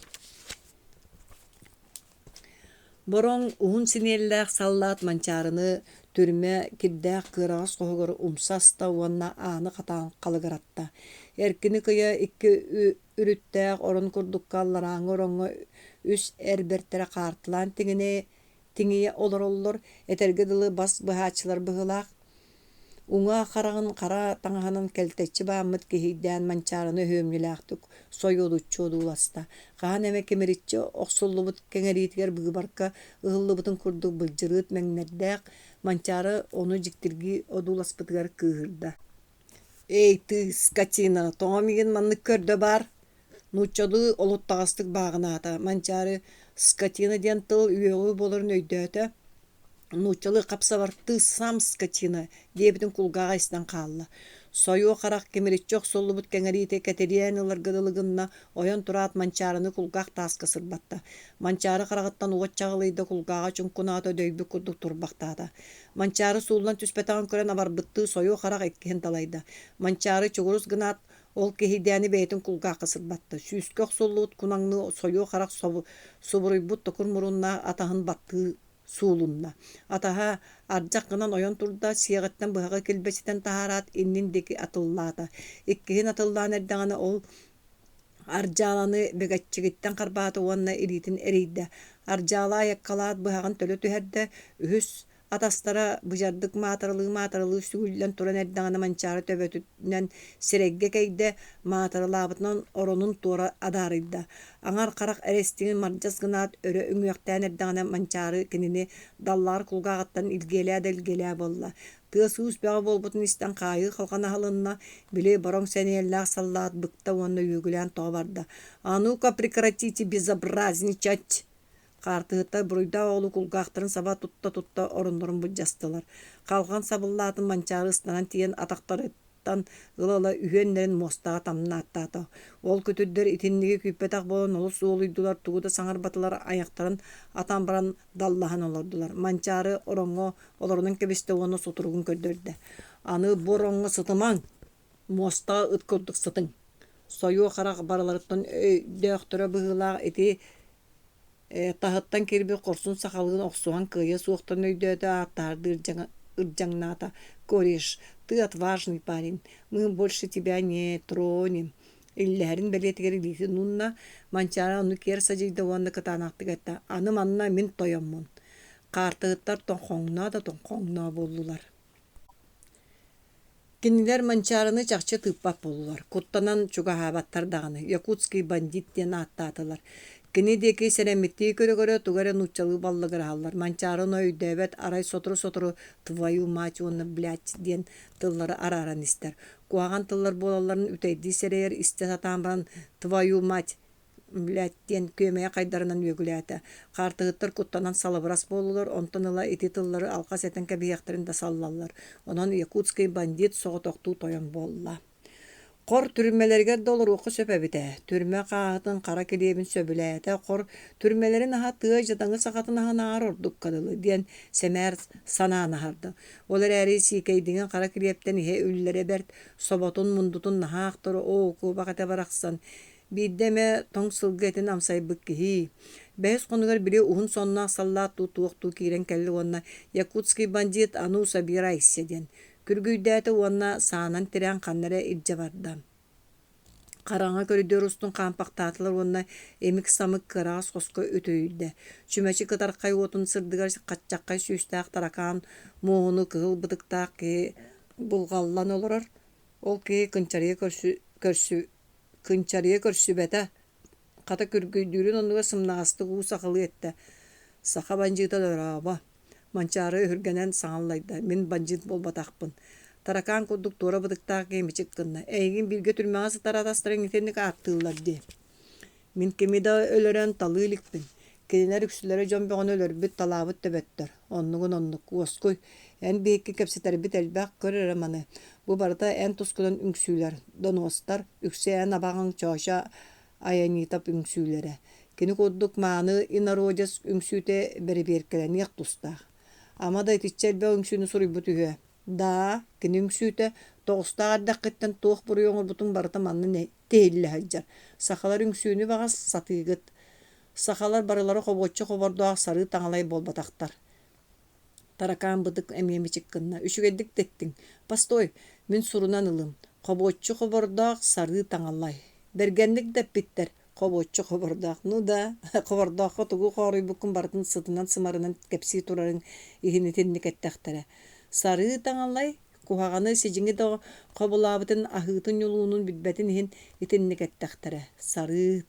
Бороҥ уһун синиэллээх саллаат Манчаарыны түрмэ кирдээх кыараҕас хоһугар умса аста уонна ааны хатаан халыгыратта. Эркини кыйа икки үрүттээх орон курдукка алларааҥҥы ороҥҥо үс эр бэртэрэ хаартылаан тиҥийэ олороллор, этэргэ дылы бас быһааччылар быһыылаах. Уҥа хараҕын хара таҥаһынан кэлтэччи бааммыт киһийдээн Манчаарыны өһүөмньүлээхтик сойуолуччу одууласта. Хаһан эмэ кимириччи охсуллубут кэҥэриитигэр быыбарка ыһыллыбытын курдук былдьырыыт мэҥнэрдээх Манчаары ону дьиктиргии одууласпытыгар кыыһырда. Эй, ты, скотина, тоҕо миигин маннык көрдө баар? Нууччалыы олуттаҕастык бааҕынаата. Манчаары «скотина» диэн тыл үөҕүү буоларын өйдөөтө. Нууччалыы хап-сабар «ты сам скотина» диэбитин кулгааҕа истэн хаалла. Сойуо харах кимириччи охсуллубут кэҥэриитэ кэтириэн ыларга дылы гынна, ойон тураат Манчаарыны кулгаах тааска сырбатта. Манчаары хараҕыттан уот чаҕылыйда, кулгааҕа чуҥкунаата, дөйбүт курдук турбахтаата. Манчаары сууллан түспэтэҕин көрөн абарбыттыы сойуо харах иккиһин далайда. Манчаары чугурус гынаат, ол киһийдээни бэйэтин кулгаахха сырбатта. Сүүскэ охсуллубут кунаҥныы сойуо харах субуруйбут токур муруннаах атаһын баттыы суулунна. Атаһа ардьах гынан ойон турда, сиэҕиттэн быһаҕы килбэчитэн таһаараат, иннин диэки атыллаата. Иккиһин атыллаан эрдэҕинэ ол Ардьааланы бэгэччигиттэн харбаата уонна илиитин эрийдэ. Ардьаала айаккалаат быһаҕын төлө түһэрдэ, үһүс атастара быдьардык маатыралыы-маатыралыы сүгүллэн туран эрдэҕинэ Манчаары төбөтүнэн сирэйгэ кэйдэ, маатыралаабытынан оронун туора адаарыйда. Аҥар харах эрэстиҥин мардьас гынаат өрө үҥүөхтээн эрдэҕинэ Манчаары кинини даллаҕар кулгааҕыттан илгиэлээ да илгиэлээ буолла. Тыас-уус бөҕө буолбутун истэн хаайыы халҕана аһылынна, били бороҥ сэниэлээх саллаат быкта уонна үөгүлээн тоҕо барда: «А ну-ка прекратите безобразничать!» Хаартыһыттар буруйдаах оҕолуу кулгаахтарын саба тутта-тутта ороннорун былдьастылар. Халҕан сабыллаатын Манчаары ыстанан тиийэн атахтарыттан ыла-ыла үһүөннэрин муостаҕа тамнааттаата. Ол күтүрдэр итинниги күүппэтэх буолан олус уолуйдулар, тугу да саҥарбатылар, айахтарын атан баран даллаһан олордулар. Манчаары ороҥҥо олорунан кэбистэ уонна сутуругун көрдөрдө: «Аны бу ороҥҥо сытымаҥ, муостаҕа ыт курдук сытыҥ». Сойуо харах барыларыттан өйдөөхтөрө быһыылаах ити таһыттан киирбит хорсун сахалыын охсуһан кыайыа суохтарын өйдөөтө, ааттаһардыы ырдьаҥнаата: «Кореш, ты отважный парень, мы больше тебя не тронем» иллэһэрин бэлиэтигэр илиитин уунна, Манчаары ону киэр садьыйда уонна кытаанахтык эттэ: «Аны манна мин тойоммун» Хаартыһыттар тоҥхоҥноо да тоҥхоҥноо буоллулар. Кинилэр Манчаарыны чахчы тыыппат буоллулар, куттанан чугаһаабаттар даҕаны, «Якутский бандит» диэн ааттаатылар. Кини диэки сэрэммиттии көрө-көрө тугу эрэ нууччалыы баллыгыраһаллар. Манчаары ону өйдөөбөт, арай сотору-сотору «твою мать» уонна «блядь» диэн тыллары арааран истэр. Куһаҕан тыллар буолалларын үтэйдии сэрэйэр, истэ сатаан баран «твою мать» блядь диэн күөмэйэ хайдарынан үөгүлээтэ. Хаартыһыттар куттанан салыбырас буоллулар, онтон ыла ити тыллары алҕас этэн кэбиһиэхтэрин да саллаллар. Онон якутский бандит соҕотохтуу тойон буолла. Хор түрмэлэригэр да олоруохха сөп эбит ээ. Түрмэ хааһытын хара килиэбин сөбүлээтэ, хор түрмэлэрин аһа тыа дьадаҥы сахатын аһынааҕар ордукка дылы диэн сэмээр санаан аһарда. Ол эрээри сиикэйдиҥи хара килиэптэн иһэ үллэрэ бэрт, соботун, мундутун наһаа ахтар, оо, куобах этэ барахсан Биирдэ эмэ тоҥ сылгы этин амсайбыт киһи. Бэһис хонугар били уһун сонноох саллаат дуу туох-дуу киирэн кэллэ уонна «Якутский бандит, а ну собирайся» диэн күргүйдээтэ уонна саанан тирээн ханна эрэ илдьэ барда. Хараҥа көрүдүөр устун хаампахтаатылар уонна имик-самык кыараҕас хоско үтүрүйдэ. Чүмэчи кытархай уотун сырдыгар хаччаххай сүүстээх таракаан муоһуну кыһыл бытыктаах киһи булҕаллан олорор. Ол киһи кынчарыйа көрсү, көрсү Кынчарыйа көрсүбэтэ, хата күргүйдүүрүн оннугар сымнаҕастык уу сахалыы эттэ: «Саха бандьыыта дорообо» Манчаары өһүргэнэн саҥа аллайда: «Мин бандьыыт буолбатахпын» Таракаан курдук туора бытыктаах киһи мичик гынна: «Эйигин бииргэ түрмэҕэ сытар атастарыҥ итинник ааттыыллар дии» Мин кими да өлөрөн талыы иликпин. Кинилэр үксүлэрэ дьон бөҕөнү өлөрбүт, талаабыт төбөттөр. Оннугун оннук, уоскуй. Эн биһикки кэпсэтэрбит элбэх, көр эрэ маны. Бу барыта эн тускунан үҥсүүлэр, донуостар, үксэ эн абаҕаҥ Чоочо Айанитов үҥсүүлэрэ. Кини курдук мааны инородец үҥсүүтэ бэрэбиэркэлэниэх тустаах. Ама да итиччэ элбэх үҥсүүнү суруйбут үһүө. Даа, кини үҥсүүтэ, тоҕустаах эрдэххиттэн туох буруйу оҥорбутуҥ барыта манна тиһиллэ сылдьар. Сахалар үҥсүүнү баҕас сатыыгыт. Сахалар барылара хобуоччу хобордоох сарыы таҥалай буолбатахтар. Таракаан бытык эмиэ мичик гынна. Үчүгэйдик да эттиҥ. Постой, мин сурунан ылым. Хобуоччу хобордоох сарыы таҥалай. Бэргэнник да эппиттэр. Хобуоччу хобордоох. Ну да, хобордооххо тугу хооруйбуккун барытын сытынан-сымарынан кэпсии турарыҥ иһин итинник эттэхтэрэ. Сарыы таҥалай, Куһаҕаны сидьиҥи да хобулаабытын аһыытын-ньулуунун билбэтин иһин итинник эттэхтэрэ. Сарыыт,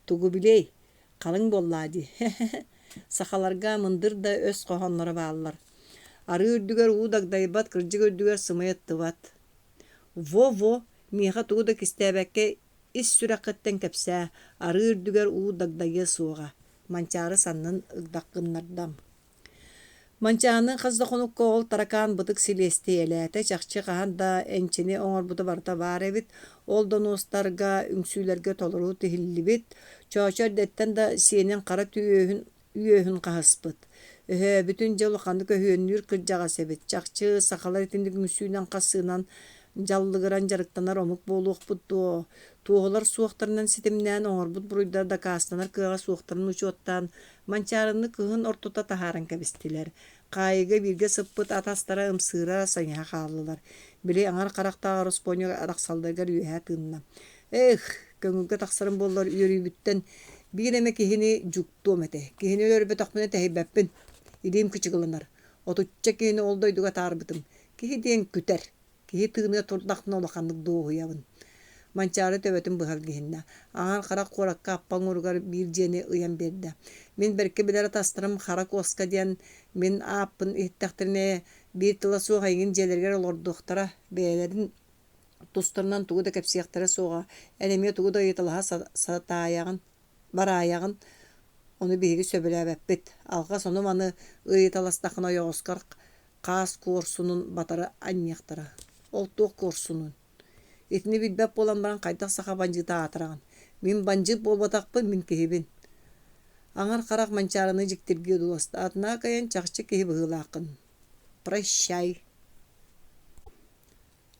тугу билиэй, халыҥ буоллаа дии Сахаларга мындыр да өс хоһоонноро бааллар. Арыы үрдүгэр уу дагдайбат, кырдьык үрдүгэр сымыйа ыттыбат. Во-во, миэхэ тугу да кистээбэккэ ис сүрэххиттэн кэпсээ, арыы үрдүгэр уу дагдайыа суоҕа, Манчаары саннын ыгдах гыннарда. Манчааны хас да хонукка ол таракаан бытык силиэстийэлээтэ, чахчы хаһан да энчини оҥорбута барыта баар эбит, ол донуостарга, үҥсүүлэргэ толору тиһиллибит, Чоочо эрдэттэн да сиэнин хара түөһүн үөһүн хаһыспыт. Өһөөбүтүн дьэ улаханнык өһүөннүүр кырдьаҕас эбит, чахчы сахалар итинник үҥсүүнэн хасыынан дьаллыгыран дьарыктанар омук буолуохпут дуо? Туоһулар суохтарынан ситимнээн оҥорбут буруйдара дакаастанар кыаҕа суохтарын учуоттаан, Манчаарыны кыһын ортото таһааран кэбистилэр. Хаайыыга бииргэ сыппыт атастара ымсыыра сайыһа хааллылар. Били аҥар харахтаах ороспуонньук арахсалларыгар үөһэ тыынна. Эх, көҥүлгэ тахсарым буоллар үөрүүбүттэн биир эмэ киһини дьуктуом этэ. Киһини өлөрбөтөхпүнэ тэһийбэппин. Илиим кычыгыланар. Отучча киһини ол дойдуга атаарбытым. Киһи диэн күтэр. Киһи тыыныа турдахпына улаханнык дуоһуйабын. Манчаары төбөтүн быһа илгиһиннэ. Аҥаар харах куоракка аппа оҥоругар биир дьиэни ыйан биэрдэ. Мин бэркэ билэр атастарым Хара Куоска диэн мин ааппын иһиттэхтэринэ биир тыла суох эйигин дьиэлэригэр олордуохтара, бэйэлэрин тустарынан тугу да кэпсиэхтэрэ суоҕа, эн эмиэ тугу да ыйыталаһа сатаайаҕын, бараайаҕын, ону биһиги сөбүлээбэппит. Алҕас ону-маны ыйыталастаххына ойоҕоскор хаас куорсунун батары анньыахтара. Ол туох куорсунун? Итини билбэт буолан баран хайдах саха бандьыыта аатыраҕын? Мин бандьыыт буолбатахпын, мин киһибин. Аҥар харах Манчаарыны дьиктиргии одууласта. Однако эн чахчы киһи быһыылааххын. Прощай.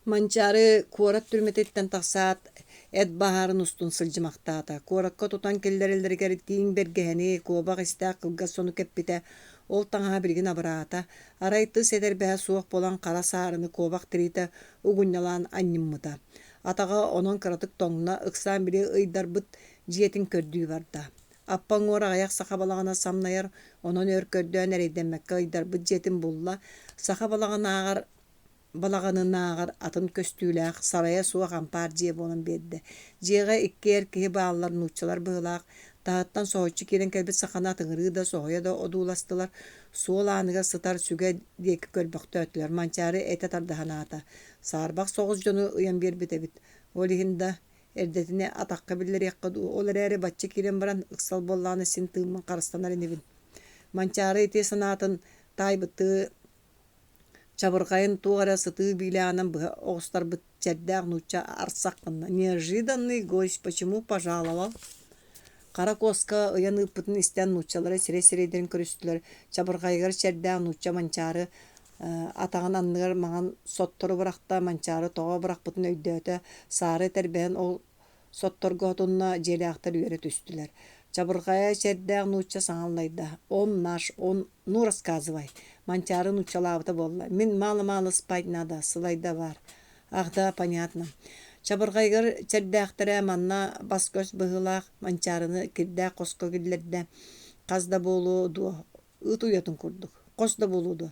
Манчаары куорат түрмэтиттэн тахсаат, эт баһаарын устун сылдьымахтаата. Куоракка тутан киллэрэллэригэр тииҥ бэргэһэни, куобах истээх кылгас сону кэппитэ, ол таҥаһа билигин абыраата. Арай тыс этэрбэһэ суох буолан хара саарыны куобах тириитэ угунньалаан анньыммыта. Атаҕа онон кыратык тоҥно, ыксаан били ыйдарбыт дьиэтин көрдүү барда. Аппа уҥуор аҕыйах саха балаҕана самнайар, онон өр көрдөөн эрэйдэммэккэ ыйдарбыт дьиэтин булла. Саха балаҕанааҕар балаҕанынааҕар атын көстүүлээх, сарайа суох ампаар дьиэ буолан биэрдэ. Дьиэҕэ икки эр киһи бааллар, нууччалар быһыылаах, таһыттан соһуччу киирэн кэлбит саханы атыҥырыы да, соһуйа да одууластылар, суол ааныгар сытар сүгэ диэки көрбөхтөөтүлэр. Манчаары этэ тардаһан аата, саарбах соҕус дьону ыйан биэрбит эбит. Ол иһин да, эрдэтинэ атахха биллэриэххэ дуу, ол эрээри бачча киирэн баран, ыксал буоллаҕына син тыыммын харыстанар инибин. Манчаары ити санаатын таайбыттыы Чабырҕайын туох эрэ сытыы биилээҕинэн быһа оҕустарбыт чэрдээх нуучча арсах гынна: «Неожиданный гость, почему пожаловал?» Хара куоска ыйан ыыппытын истэн нууччалара сирэй-сирэйдэрин көрүстүлэр, чабырҕайыгар чэрдээх нуучча Манчаары атаҕын анныгар маҥан соттору бырахта, Манчаары тоҕо бырахпытын өйдөөтө, саары этэрбэһин ол Сотторго отунна дьиэлээхтэр үөрэ түстүлэр. Чабырҕайа чэрдээх нуучча саҥа аллайда: «Он наш, он, ну рассказывай». Манчаары нууччалаабыта буолла: «Мин мало-мало спать надо, сылайда бар». «Ах да, понятно». Чабырҕайыгар чэрдээхтэрэ манна бас-көс быһыылаах Манчаарыны кирдээх хоско киллэрдэ. Хас да буолуо дуо, ыт уйатын курдук, хос да буолуо дуо,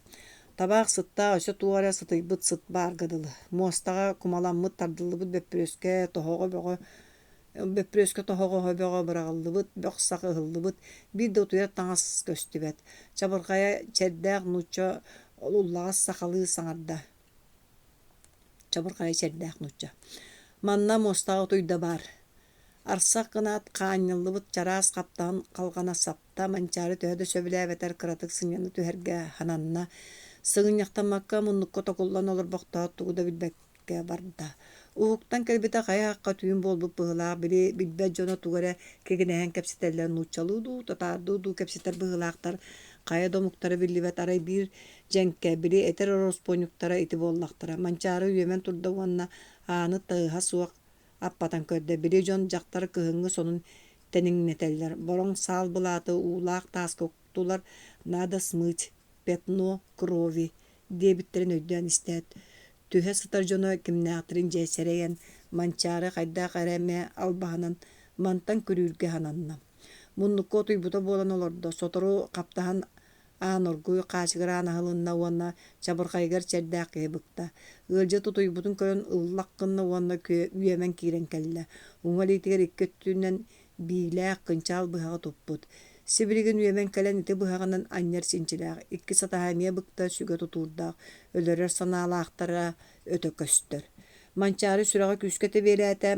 табаах сыттаах өссө туох эрэ сытыйбыт сыт баарга дылы, муостаҕа кумаламмыт тардыллыбыт бөппүрүөскэ тоһоҕо бөҕө бөппүрүөскэ тоһоҕоһо бөҕө быраҕыллыбыт, бөх-сах ыһыллыбыт, биир да утуйар таҥас көстүбэт. Чабырҕайа чэрдээх нуучча уллаҕас сахалыы саҥарда. Чабырҕайа чэрдээх нуучча. Манна муостаҕа утуйда баар. Арсах гынаат хаанньыллыбыт чараас хаптаһын халҕана сапта, Манчаары төһө да сөбүлээбэтэр кыратык сынньана түһэргэ сананна, сыгынньахтаммакка муннукка токуллан олорбохтоот тугу да билбэккэ барда. Уһуктан кэлбитэ хайа-хахха түүн буолбут быһыылаах, били билбэт дьоно тугу эрэ кигинэһэн кэпсэтэллэр, нууччалыы дуу, татаардыы дуу кэпсэтэр быһыылаахтар, хайа да омуктара биллибэт, арай биир дьэҥкэ, били этэр ороспуонньуктара ити буоллахтара. Манчаары үөмэн турда уонна ааны тыаһа суох аппатан көрдө, били дьон дьахтар кыһыҥҥы сонун тэниҥнэтэллэр, бороҥ саал былааты уулаах тааска уктулар, надо смыть пятно крови диэбиттэрин өйдөөн истээт, түһэ сытар дьоно кимнээхтэрин дьэ сэрэйэн, Манчаары хайдах эрэ эмэ албаһынан мантан күрүүргэ сананна. Муннукка утуйбута буолан олордо, сотору хаптаһан Аан оргууй хаачыгыраан аһылынна уонна чабырҕайыгар чэрдээх киһи быкта. Ыалдьыт утуйбутун көрөн ыллах гынна уонна үөмэн киирэн кэллэ. Уҥа илиитигэр икки өттүнэн биилээх кынчаал быһаҕы туппут. Сибилигин үөмэн кэлэн ити быһаҕынан анньар чинчилээх, икки сатаһа эмиэ быкта сүгэ тутуурдаах, өлөрөр санаалаахтара өтө көстөр. Манчаары сүрэҕэ күүскэ тэбиэлээтэ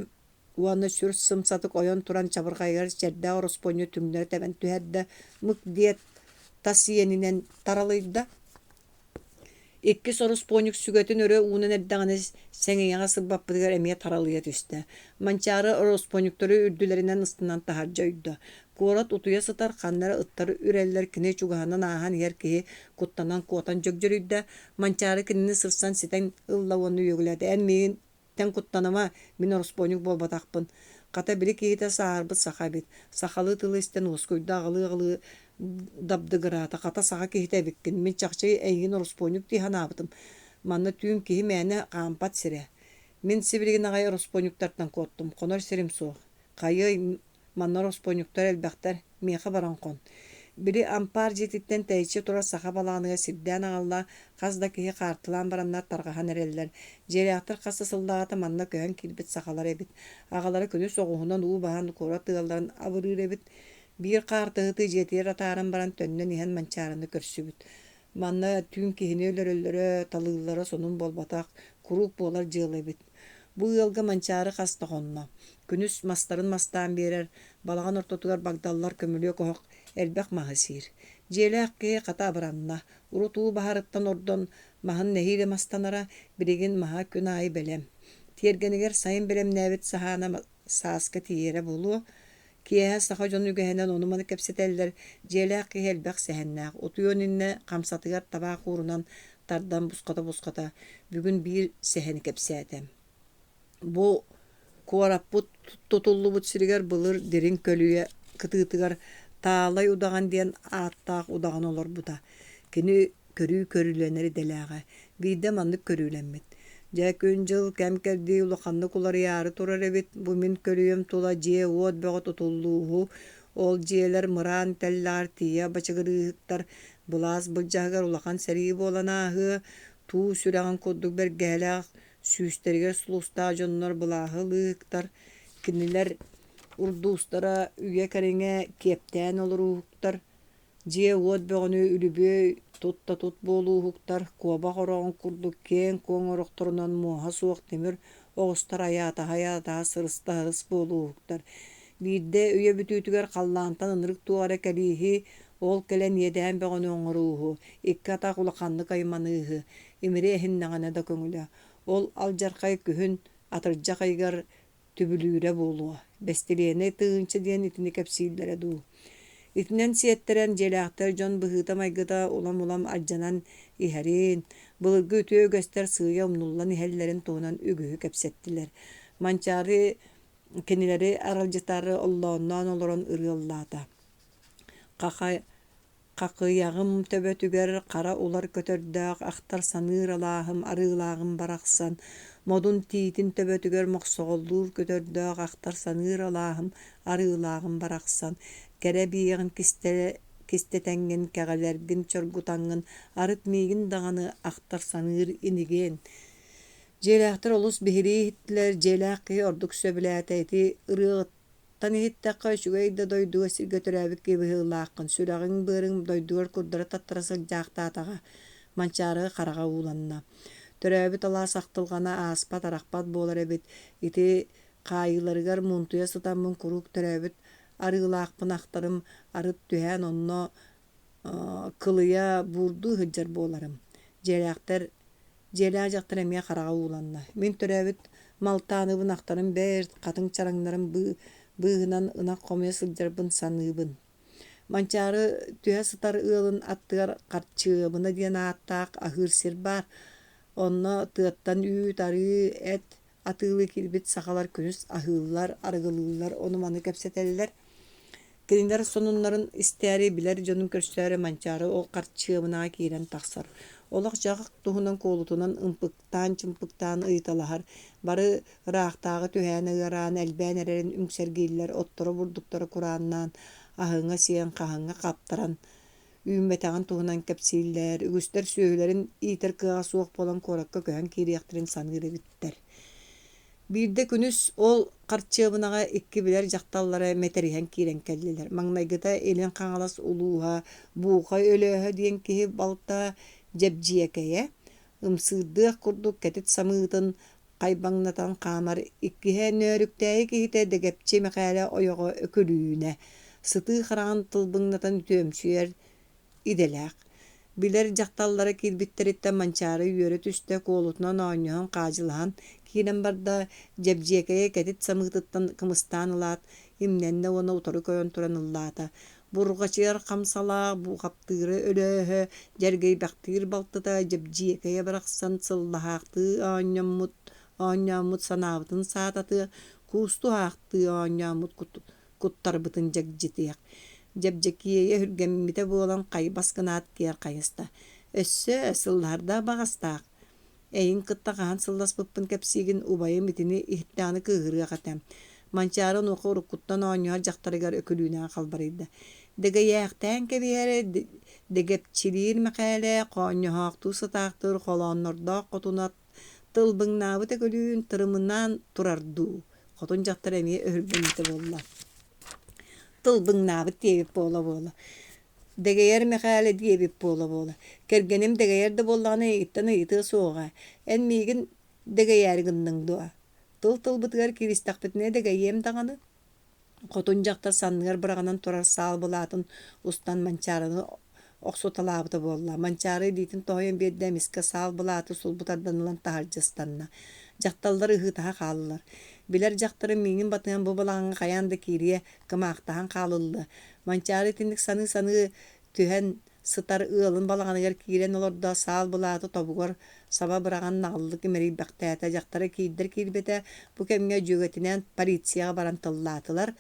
уонна сүр сымсатык ойон туран чабырҕайыгар чэрдээх ороспуонньу түҥнэри тэбэн түһэрдэ, мык диэт тас иэнинэн таралыйда. Иккис ороспуонньук сүгэтин өрө уунан эрдэҕинэ сэҥийэҕэ сырбаппытыгар эмиэ таралыйа түстэ. Манчаары ороспуонньуктары үрдүлэринэн ыстанан таһырдьа ойдо. Куорат утуйа сытар, ханна эрэ ыттар үрэллэр, кини чугаһынан ааһан иһэр киһи куттанан куотан дьөгдьөрүйдэ. Манчаары кинини сырсан ситэн ылла уонна үөгүлээтэ: «Эн миигин Тэн куттаныма, мин ороспуонньук буолбатахпын. Хата били киһитэ сааһырбыт саха эбит. Сахалыы тылы истэн уоскуйда, аҕылыы-аҕылыы дабдыгыраата. Хата саха киһитэ эбиккин. Мин чахчы эйигин ороспуонньук дии санаабытым. Манна түүн киһи мээнэ хаампат сирэ. Мин сибилигин аҕай ороспуонньуктартан куоттум. Хонор сирим суох. Хайыай, Манна ороспуонньуктар элбэхтэр, миэхэ баран хон. Били ампаар дьиэтиттэн тэйиччи турар саха балаҕаныгар сирдээн аҕалла, хас да киһи хаартылаан бараннар тарҕаһан эрэллэр. Дьиэлээхтэр хас да сыллааҕыта манна көһөн киирбит сахалар эбит. Аҕалара күнүс оҕуһунан уу баһан куорат ыалларын абырыыр эбит. Биир хаартыһыты дьиэтигэр атааран баран төннөн иһэн Манчаарыны көрсүбүт. Манна түүн киһини өлөрөллөрө, талыыллара сонун буолбатах, куруук буолар дьыала эбит. Бу ыалга Манчаары хас да хонно. Күнүс мастарын мастаан биэрэр, балаҕан ортотугар багдаллар көмүлүөк оһох элбэх маһы сиир. Дьиэлээх киһи хата абыранна. Урут уу баһарыттан ордон маһын нэһиилэ мастанара, билигин маһа күн аайы бэлэм. Тиэргэнигэр сайын бэлэмнээбит саһаана сааска тиийэрэ буолуо. Киэһэ саха дьон үгэһинэн ону-маны кэпсэтэллэр, дьиэлээх киһи элбэх сэһэннээх, утуйуон иннинэ хамсатыгар табаах уурунан тардан бусхата-бусхата бүгүн биир сэһэни кэпсээтэ. Бу куораппыт тутуллубут сиригэр былыр дириҥ көлүйэ кытыытыгар Таалай удаҕан диэн ааттаах удаҕан олорбута. Кини көрүү көрүүлэнэр идэлээҕэ. Биирдэ маннык көрүүлэммит: «Дьэ, күн-дьыл, кэм-кэрдии улаханнык уларыйаары турар эбит. Бу мин көлүйэм тула дьиэ-уот бөҕө тутуллууһу. Ол дьиэлэр мыраан тэллэҕэр тиийэ бачыгырыыһыктар. Былаас былдьаһыгар улахан сэрии буолан ааһыа. Туу сүрэҕин курдук бэргэһэлээх, сүүстэригэр сулустаах дьоннор былааһы ылыыһыктар. Кинилэр урдуустара үйэ кэриҥэ киэптээн олорууһуктар. Дьиэ-уот бөҕөнү үлүбүөй тут да тут буолууһуктар, куобах ороҕун курдук киэҥ-куоҥ орохторунан муоһа суох тимир оҕустар айаатаһа-айаатаһа сырыстаһырыс буолууһуктар. Биирдэ үйэ бүтүүтүгэр халлаантан ынырык туох эрэ кэлииһи, ол кэлэн иэдээн бөҕөнү оҥорууһу, икки атах улаханнык айманыыһы, имири эһиннэҕинэ да көҥүлэ. Ол алдьархай күһүн атырдьах ыйыгар түбүлүүрэ буолуо, бэстилиэнэй тыһыынча диэн итини кэпсииллэрэ дуу. Итинэн сиэттэрэн дьиэлээхтэр дьон быһыыта-майгыта улам-улам алдьанан иһэрин, былыргы үтүө үгэстэр сыыйа умнуллан иһэллэрин туһунан үгүһү кэпсэттилэр. Манчаары кинилэри аралдьытаары оллоонноон олорон ырыаллаата. Хахай Хахыйаҕым төбөтүгэр хара улар көтөрдөөх ахтар-саныыр алааһым арыылааҕым барахсан, модун тиитин төбөтүгэр мохсоҕоллуур көтөрдөөх ахтар-саныыр алааһым арыылааҕым барахсан, кэрэ биэҕин кистэтэҥҥин, кэҕэлэргин чоргутаҥҥын, арыт миигин даҕаны ахтар-саныыр инигиэн. Дьиэлээхтэр олус биһирии иһиттилэр, дьиэлээх киһи ордук сөбүлээтэ ити ырыаҕыттан Тан иһиттэххэ, үчүгэй да дойдуга сиргэ төрөөбүт киһи быһыылааххын, сүрэҕиҥ-быарыҥ дойдугар курдары таттара сылдьаахтаатаҕа, Манчаары хараҕа ууланна. Төрөөбүт алаас ахтылҕана ааспат-арахпат буолар эбит. Ити хаайыыларыгар муунтуйа сытаммын куруук төрөөбүт арыылаахпын ахтарым, арыт түһээн онно кылыйа буурдуу сылдьар буоларым. Дьиэлээхтэр Дьиэлээх дьахтар эмиэ хараҕа ууланна. Мин төрөөбүт Малтааныбын ахтарым бэрт, хатыҥ чараҥнарын быыһынан ынах хомуйа сылдьарбын саныыбын. Манчаары түһэ сытар ыалын аттыгар Харчыабына диэн ааттаах аһыыр сир баар. Онно тыаттан үүт, арыы, эт атыылыы киирбит сахалар күнүс аһыыллар, арыгылыыллар, ону-маны кэпсэтэллэр. Кинилэр сонуннарын истээри, билэр дьонун көрсөөрү Манчаары ол харчыабынаҕа киирэн тахсар. Олох-дьаһах туһунан куолутунан ымпыктаан-чымпыктаан ыйыталаһар, бары ыраахтааҕы түһээнэ ыараан, элбээн эрэрин үҥсэргииллэр, отторо-бурдуктара курааннаан, аһыҥа сиэн, хаһыҥа хаптаран үүммэтэҕин туһунан кэпсииллэр, үгүстэр сүөһүлэрин иитэр кыаҕа суох буолан куоракка көһөн киириэхтэрин саныыр эбиттэр. Биирдэ күнүс ол харчыабынаҕа икки билэр дьахталлара мэтэриһэн киирэн кэллилэр. Маҥнайгыта Илин Хаҥалас улууһа Буухай Өлөөһө диэн киһи балта Дьэбдьиэкэйэ, ымсыырдыах курдук кэтит самыытын хайбаҥнатан хаамар, иккиһэ Нөөрүктээйи киһитэ Дэгэпчи Мэхээлэ ойоҕо Өкүлүүнэ, сытыы хараҕын тылбыҥнатан үтүөмсүйэр идэлээх. Билэр дьахталлара киирбиттэриттэн Манчаары үөрэ түстэ, куолутунан оонньоһон-хаадьылаһан киирэн барда, Дьэбдьиэкэйэ кэтит самыытыттан кымыстаан ылаат, имнэннэ уонна утары көрөн туран ыллаата: Бурҕачыйар хамсалаах, буухаптыыра Өлөөһө, дьэргэйбэхтиир балтыта Дьэбдьиэкэйэ барахсан сыллаһаахтыы оонньоммут, оонньооммут санаабытын саататыа, куустуһаахтыы оонньооммут куттарбытын дьэгдьитиэх. Дьэбдьэкиэйэ өһүргэммитэ буолан хайбас гынаат киэр хайыста. Өссө сыллаһардаах баҕастаах Эйигин кытта хаһан сылласпыппын кэпсиигин, убайым итини иһиттэҕинэ кыыһырыах этэ. Манчаары онуоха уруккуттан оонньоһор дьахтарыгар Өкүлүүнэҕэ халбарыйда. Дэгэйээхтээн кэбиһэрэ, Дэгэпчилиир Мэхээлэ, хоонньоһоохтуу сытаахтыыр холооннордоох хотуна тылбыҥнаабыт Өкүлүүн тырымынаан турар дуу, хотун дьахтар эмиэ өһүргэммитэ буолла. Тылбыҥнаабыт диэбит буола-буола. Дэгэйэр Мэхээлэ диэбит буола-буола, кэргэним дэгэйэр да буоллаҕына эйигиттэн ыйытыа суоҕа, эн миигин дэгэйээри гынныҥ дуо? Тыл-тылбытыгар кииристэхпитинэ дэгэйиэм даҕаны Хотун дьахтар санныгар быраҕынан турар саал былаатын устан Манчаарыны охсуталаабыта буолла. Манчаары илиитин тоһуйан биэрдэ, эмискэ саал былааты сулбу тардан ылан таһырдьа ыстанна. Дьахталлар ыһыытаһа хааллылар. Билэр дьахтарым миигин батыһан бу балаҕаҥҥа хайаан да киириэ, кымаахтаһан хаалыллыа. Манчаары итинник саныы-саныы түһэн сытар ыалын балаҕаныгар киирэн олордо, саал былааты тобугар саба быраҕан наҕыллык имэрийбэхтээтэ. Дьахтара киирдэр киирбэтэ, бу кэмҥэ дьүөгэтинээн полицияҕа баран тыллаатылар.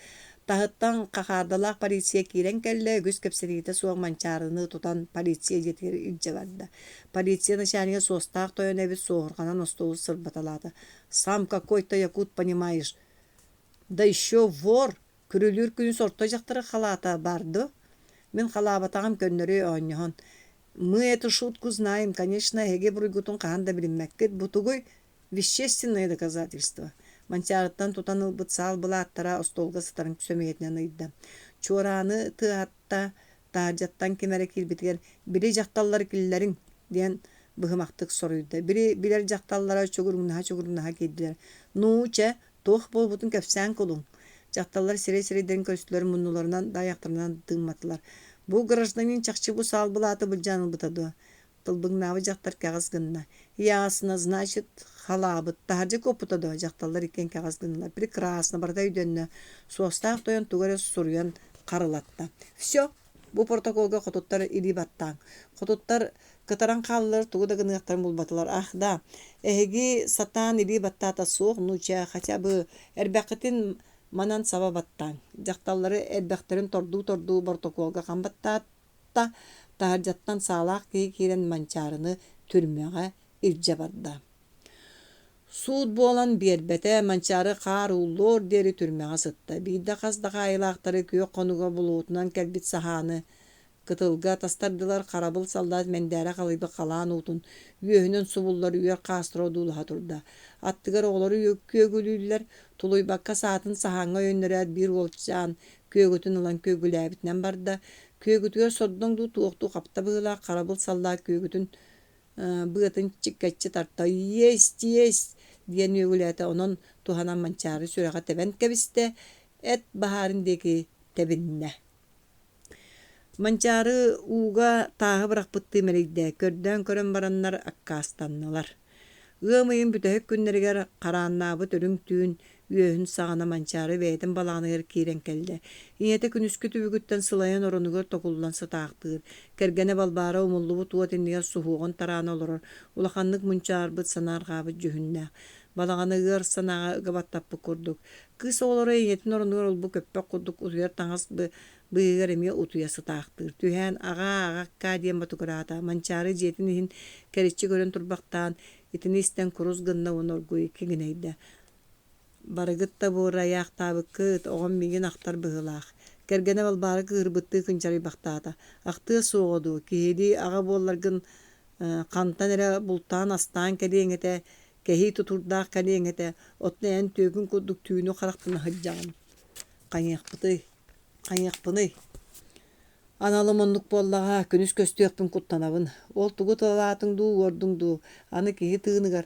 Таһыттан хахаардалаах полиция киирэн кэллэ, үгүс кэпсэтиитэ суох Манчаарыны тутан полиция дьиэтигэр илдьэ барда. Полиция начальнига суостаах тойон эбит суоһурҕанан остуолу сырбаталаата. «Сам какой-то якут, понимаешь? Да еще вор!» Күрүлүүр күнүс орто дьахтары халаата баар дуо? Мин халаабатаҕым көннөрү оонньоһон. Мы эту шутку знаем, конечно, эһиги буруйгутун хаһан да билиммэккит. Бу тугуй? Вещественное доказательство. Манчаарыттан тутан ылбыт саал былааттара остуолга сытарын сөмүйэтинэн ыйда. Чуорааны тыаһатта, таһырдьаттан ким эрэ киирбитигэр «Били дьахталлары киллэриҥ» диэн быһымахтык соруйда. Били билэр дьахталлара чугуруҥнаһа-чугуруҥнаһа киирдилэр. «Ну, чэ, Туох буолбутун кэпсээн кулуҥ. Дьахталлар сирэй-сирэйдэрин көрүстүлэр, муннуларынан да айахтарынан тыымматылар. Бу гражданин чахчы бу саал былааты былдьаан ылбыта дуо? Тылбыҥнаабыт дьахтар кэҕис гынна. Ясно, значит, халаабыт. Таһырдьа куоппута дуо? Дьахталлар иккиэн кэҕис гыннылар. Прекрасно, барыта өйдөннө. Суостаах тойон тугу эрэ суруйан харылатта. Все, бу протоколга хотуттар илии баттааҥ. Хотуттар Кытаран хааллар, тугу да гыныахтарын булбатылар. Ах да, эһиги сатаан илии баттаата суох, ну чэ, хотя бы эрбэххитин манан саба баттааҥ. Дьахталлары эрбэхтэрин тордуу-тордуу боротокуолга хам баттаатта, таһырдьаттан саалаах киһи киирэн Манчаарыны түрмэҕэ илдьэ барда. Суут буолан биэрбэтэ, Манчаары хаар ууллуор диэри түрмэҕэ сытта. Биирдэ хас да хаайыылаахтары күөх хонууга булуутунан кэлбит саһааны Кытылга тастардылар харабыл саллаат мэндээрэ халыйбыт халаан уутун үөһүнэн субуллар үөр хаастара одуулаһа турда. Аттыгар оҕолору күөгүлүүллэр, тулуйбакка саатын саһааҥҥа өйөннөрөөт биир уолчаан күөгүтүн ылан күөгүлээбитинэн барда. Күөгүтүгэр сордоҥ дуу туохтуу хапта быһыылаах харабыл саллаат күөгүтүн быатын чиккэччи тарта «Есть, есть!» диэн үөгүлээтэ, онон туһанан Манчаары сүрэҕэ тэбэн кэбистэ, эт баһаарын диэки тэбиннэ. Манчаары ууга тааһы бырахпыттыы мэлийдэ, көрдөөн көрөн бараннар аккаастаннылар. Ыам ыйын бүтэһик күннэригэр харааннаабыт үрүҥ түүн үөһүн саҕана Манчаары бэйэтин балаҕаныгар киирэн кэллэ. Ийэтэ күнүскү түбүгүттэн сылайан оронугар токуллан сытаахтыыр. Кэргэнэ Балбаара умуллубут уот иннигэр суһуоҕун тараана олорор, улаханнык мунчаарбыт, санаарҕаабыт дьүһүннээх. Балаҕаны ыар санааҕа ыга баттаппыт курдук. Кыыс оҕолоро ийэтин оронугар олбу көппөх курдук утуйар таҥас быыһыгар эмиэ утуйа сытаахтыыр. Түһээн аҕаа, аҕаккаа диэн ботугураата. Манчаары дьиэтин иһин кэриччи көрөн турбахтаан, итини истэн курус гынна уонна оргууй киҥинэйдэ. Барыгыт да буорайаахтаабыккыт, оҕом миигин ахтар быһыылаах. Кэргэнэ Балбаара кыыһырбыттыы кынчарыйбахтаата. Ахтыа суоҕа дуу, киһилии аҕа буолларгын хантан эрэ бултаан астаан кэлиэҥ этэ, кэһии тутуурдаах кэлиэҥ этэ, оттон эн түөкүн курдук түүнү харахтана сылдьаҕын. Хайыахпытый? Хайыахпыный? Аналым оннук буоллаҕа, күнүс көстүөхпүн куттанабын. Ол тугу тыллаатыҥ дуу, уордуҥ дуу, аны киһи тыыныгар.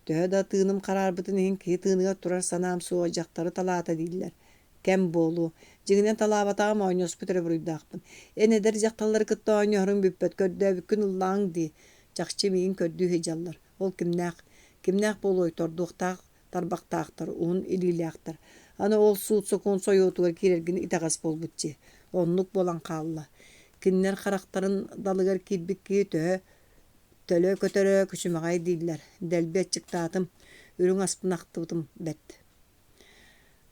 Төһө да тыыным хараарбытын иһин киһи тыыныгар турар санаам суоҕа дьахтары талаата дииллэр. Кэм буолуо. Дьиҥинэн талаабатаҕым оонньоспут эрэ буруйдаахпын. Эн эдэр дьахталлары кытта оонньоһоруҥ бүппэт, көрдөөбүккүн ыллаҕыҥ дии. Чахчы миигин көрдүү сылдьаллар. Ол кимнээх? Кимнээх буолуой тордуохтаах тарбахтаахтар, уһун илиилээхтэр. Аны ол суут-сокуон сойуотугар киирэргин итэҕэс буолбут дии. Оннук буолан хаалла. Кинилэр харахтарын далыгар киирбит киһи төһө төлө көтөрө күчүмэҕэй дииллэр. Дэлби аччыктаатым, үрүҥ аспын ахтыбытым бэрт.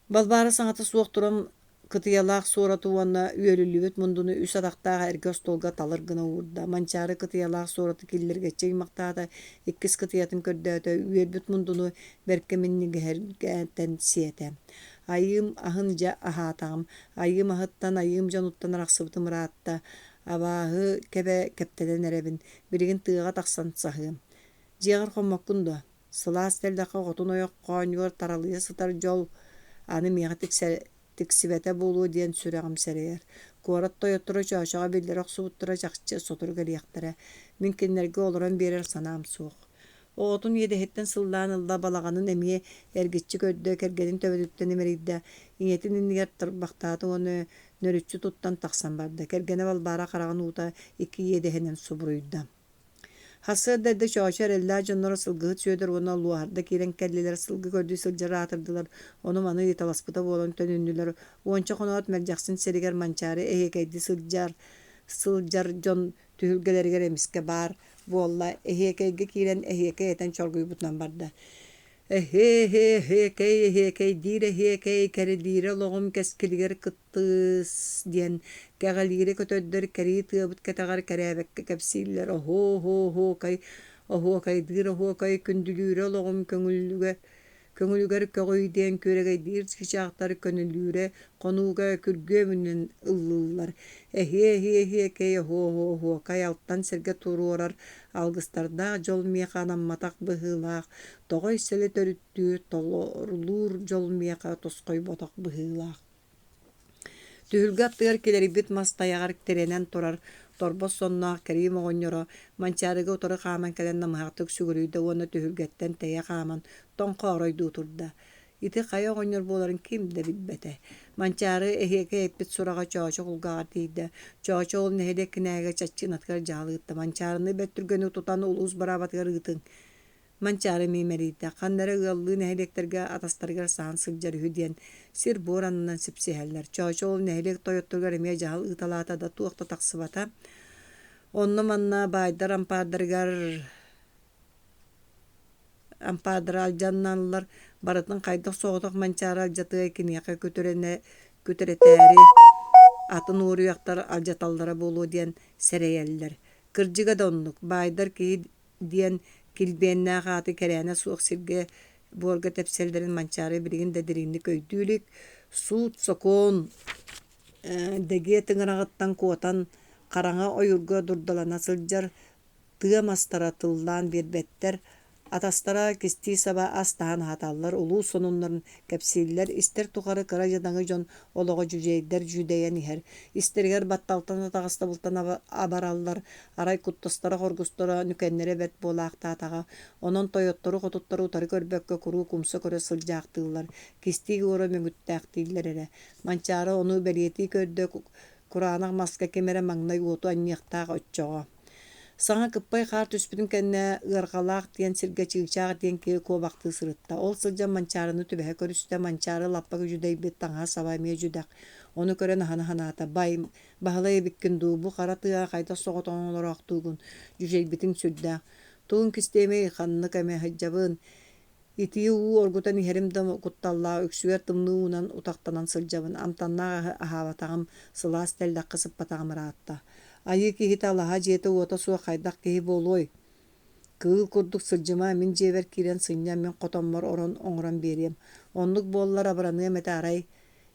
Балбаара саҥата суох туран кытыйалаах суораты уонна үөлүллүбүт мундуну үс атахтаах эргэ остуолга талыр гына уурда. Манчаары кытыйалаах суораты киллэргэччи ыймахтаата, иккис кытыйатын көрдөөтө, үөлбүт мундуну бэркэ минньигэһиргээтэн сиэтэ. Айыым аһын дьэ аһаатаҕым, айыым аһыттан, айыым дьонуттан арахсыбытым ыраатта, абааһы кэбэ кэптэнэн эрэбин, билигин тыаҕа тахсан саһыам. Дьиэҕэр хоммоккун дуо? Сылаас тэллэххэ хотун ойох хоонньугар таралыйа сытар дьол аны миэхэ тиксибэтэ буолуо диэн сүрэҕим сэрэйэр. Куорат тойотторо Чоочоҕо биллэрэ охсубуттара чахчы сотору кэлиэхтэрэ. Мин кинилэргэ олорон биэрэр санаам суох. Оҕотун иэдэһиттэн сыллаан ылла, балаҕанын эмиэ эргиччи көрдө, кэргэнин төбөтүттэн имэрийдэ, ийэтин иннигэр тарбахтаата уонна нөрүччү туттан тахсан барда. Кэргэнэ Балбаара хараҕын уута икки иэдэһинэн субуруйда. Сарсыарда эрдэ Чоочо эрэллээх дьонноро Сылгыһыт Сүөдэр уонна Луоһарда киирэн кэллилэр, сылгы көрдүү сылдьар аатырдылар, ону-маны ыйыталаспыта буолан төнүннүлэр. Уонча хоноот Мэлдьэхсин сиригэр Манчаары эһиэкэйдии сылдьар сылдьар дьон түһүлгэлэригэр эмискэ баар буолла, эһиэкэйгэ киирэн эһиэкэй этэн чоргуйбутунан барда. Эһиэ-эһиэ-эһиэкэй, эһиэкэйдиир эһиэкэй, кэрилиирэ олоҕум кэскилигэр кыттыс диэн кэҕэлиирэ көтөрдөр кэрии тыабыт кэтэҕэр кэрээбэккэ кэпсииллэр оһуо-оһуо-оһуокай, оһуокайдыыр оһуокай, күндүлүүрэ олоҕум көҥүллүгэ Көҥүлүгэр көҕүй диэн күөрэгэйдиир чыычаахтар көнүллүүрэ хонууга күргүөмүнэн ыллыыллар: «Эһиэ-эһиэ-эһиэкэй, оһуо-оһуокай, алтан сиргэ туруорар алгыстардаах дьол миэхэ анамматах быһыылаах, тоҕой сэлэ төрүттүүр, толорулуур дьол миэхэ тосхойботох быһыылаах» Түһүлгэ аттыгар килэрийбит мас тайаҕар тирэнэн турар торбос сонноох Кэриим оҕонньоро Манчаарыга утары хааман кэлэн намыһахтык сүгүрүйдэ уонна түһүлгэттэн тэйэ хааман тоҥхооройдуу турда. Ити хайа оҕонньор буоларын ким да билбэтэ. Манчаары эһиэкэй эппит сураҕа Чоочо кулгааҕар тиийдэ. Чоочо ол нэһилиэк кинээгэ чаччыынатыгар дьаһал ыытта. Манчаарыны бэрт түргэнник тутан улуус быраабатыгар ыытыҥ. Манчаары миимэрийдэ, ханна эрэ ыаллыы нэһилиэктэргэ атастарыгар саһан сылдьар үһү диэн сир-буор аннынан сипсиһэллэр. Чоочо ол нэһилиэк тойотторугар эмиэ дьаһал ыыталаата да туох да тахсыбата. Онно-манна баайдар ампаардарыгар ампаардара алдьаналлар, барытын хайдах соҕотох Манчаары алдьатыай киниэхэ күтүрэнэ күтүрэтээри атын уоруйахтар алдьаталлара буолуо диэн сэрэйэллэр. Кырдьыга да оннук, баайдар киһи диэн килбиэннээх ааты кэрээнэ суох сиргэ буорга тэпсэллэрин Манчаары билигин да дириҥник өйдүү илик. Суут-сокуон дэгиэ тыҥыраҕыттан куотан хараҥа ойуурга дурдалана сылдьар тыа мастара тыллаан биэрбэттэр, Атастара кистии-саба ас таһан аһаталлар, улуус сонуннарын кэпсииллэр, истэр тухары кыра дьадаҥы дьон олоҕо дьүдьэйдэр дьүдэйэн иһэр. Истэригэр батталтан атаҕастабылтан абараллар, арай куттастара-хоргустара нүкэннэрэ бэрт буолаахтаатаҕа. Онон тойоттору-хотуттары утары көрбөккө куруук умса көрө сылдьаахтыыллар, кистии уора мөҥүттээхтииллэр эрэ. Манчаары ону бэлиэтии көрдө, кураанах маска ким эрэ маҥнай уоту анньыахтаах оччоҕо. Саҥа кыппай хаар түспүтүн кэннэ Ыарҕалаах диэн сиргэ Чыычаах диэн киһи куобахтыы сырытта. Ол сылдьан Манчаарыны түбэһэ көрүстэ. Манчаары лаппа дьүдэйбит, таҥаһа-саба эмиэ дьүдэх. Ону көрөн аһына санаата: «Бай, Баһылай эбиккин дуу, бу хара тыаҕа хайдах соҕотоҕун олороохтуугун, дьүдьэйбитиҥ сүрдээх. Тугун кистиэмий, ханнык эмэ сылдьабын. Итии уу оргутан иһэрим да кутталлаах, үксүгэр тымныы уунан утахтанан сылдьабын, амтаннаах аһы аһаабатаҕым, сылаас тэллэххэ сыппатаҕым ыраатта. Айыы киһитэ алаһа дьиэтэ-уота суох хайдах киһи буолуой? Кыыл курдук сылдьыма, мин дьиэбэр киирэн сынньан, мин хотоммор орон оҥорон биэриэм. Оннук буоллар абыраныам этэ арай.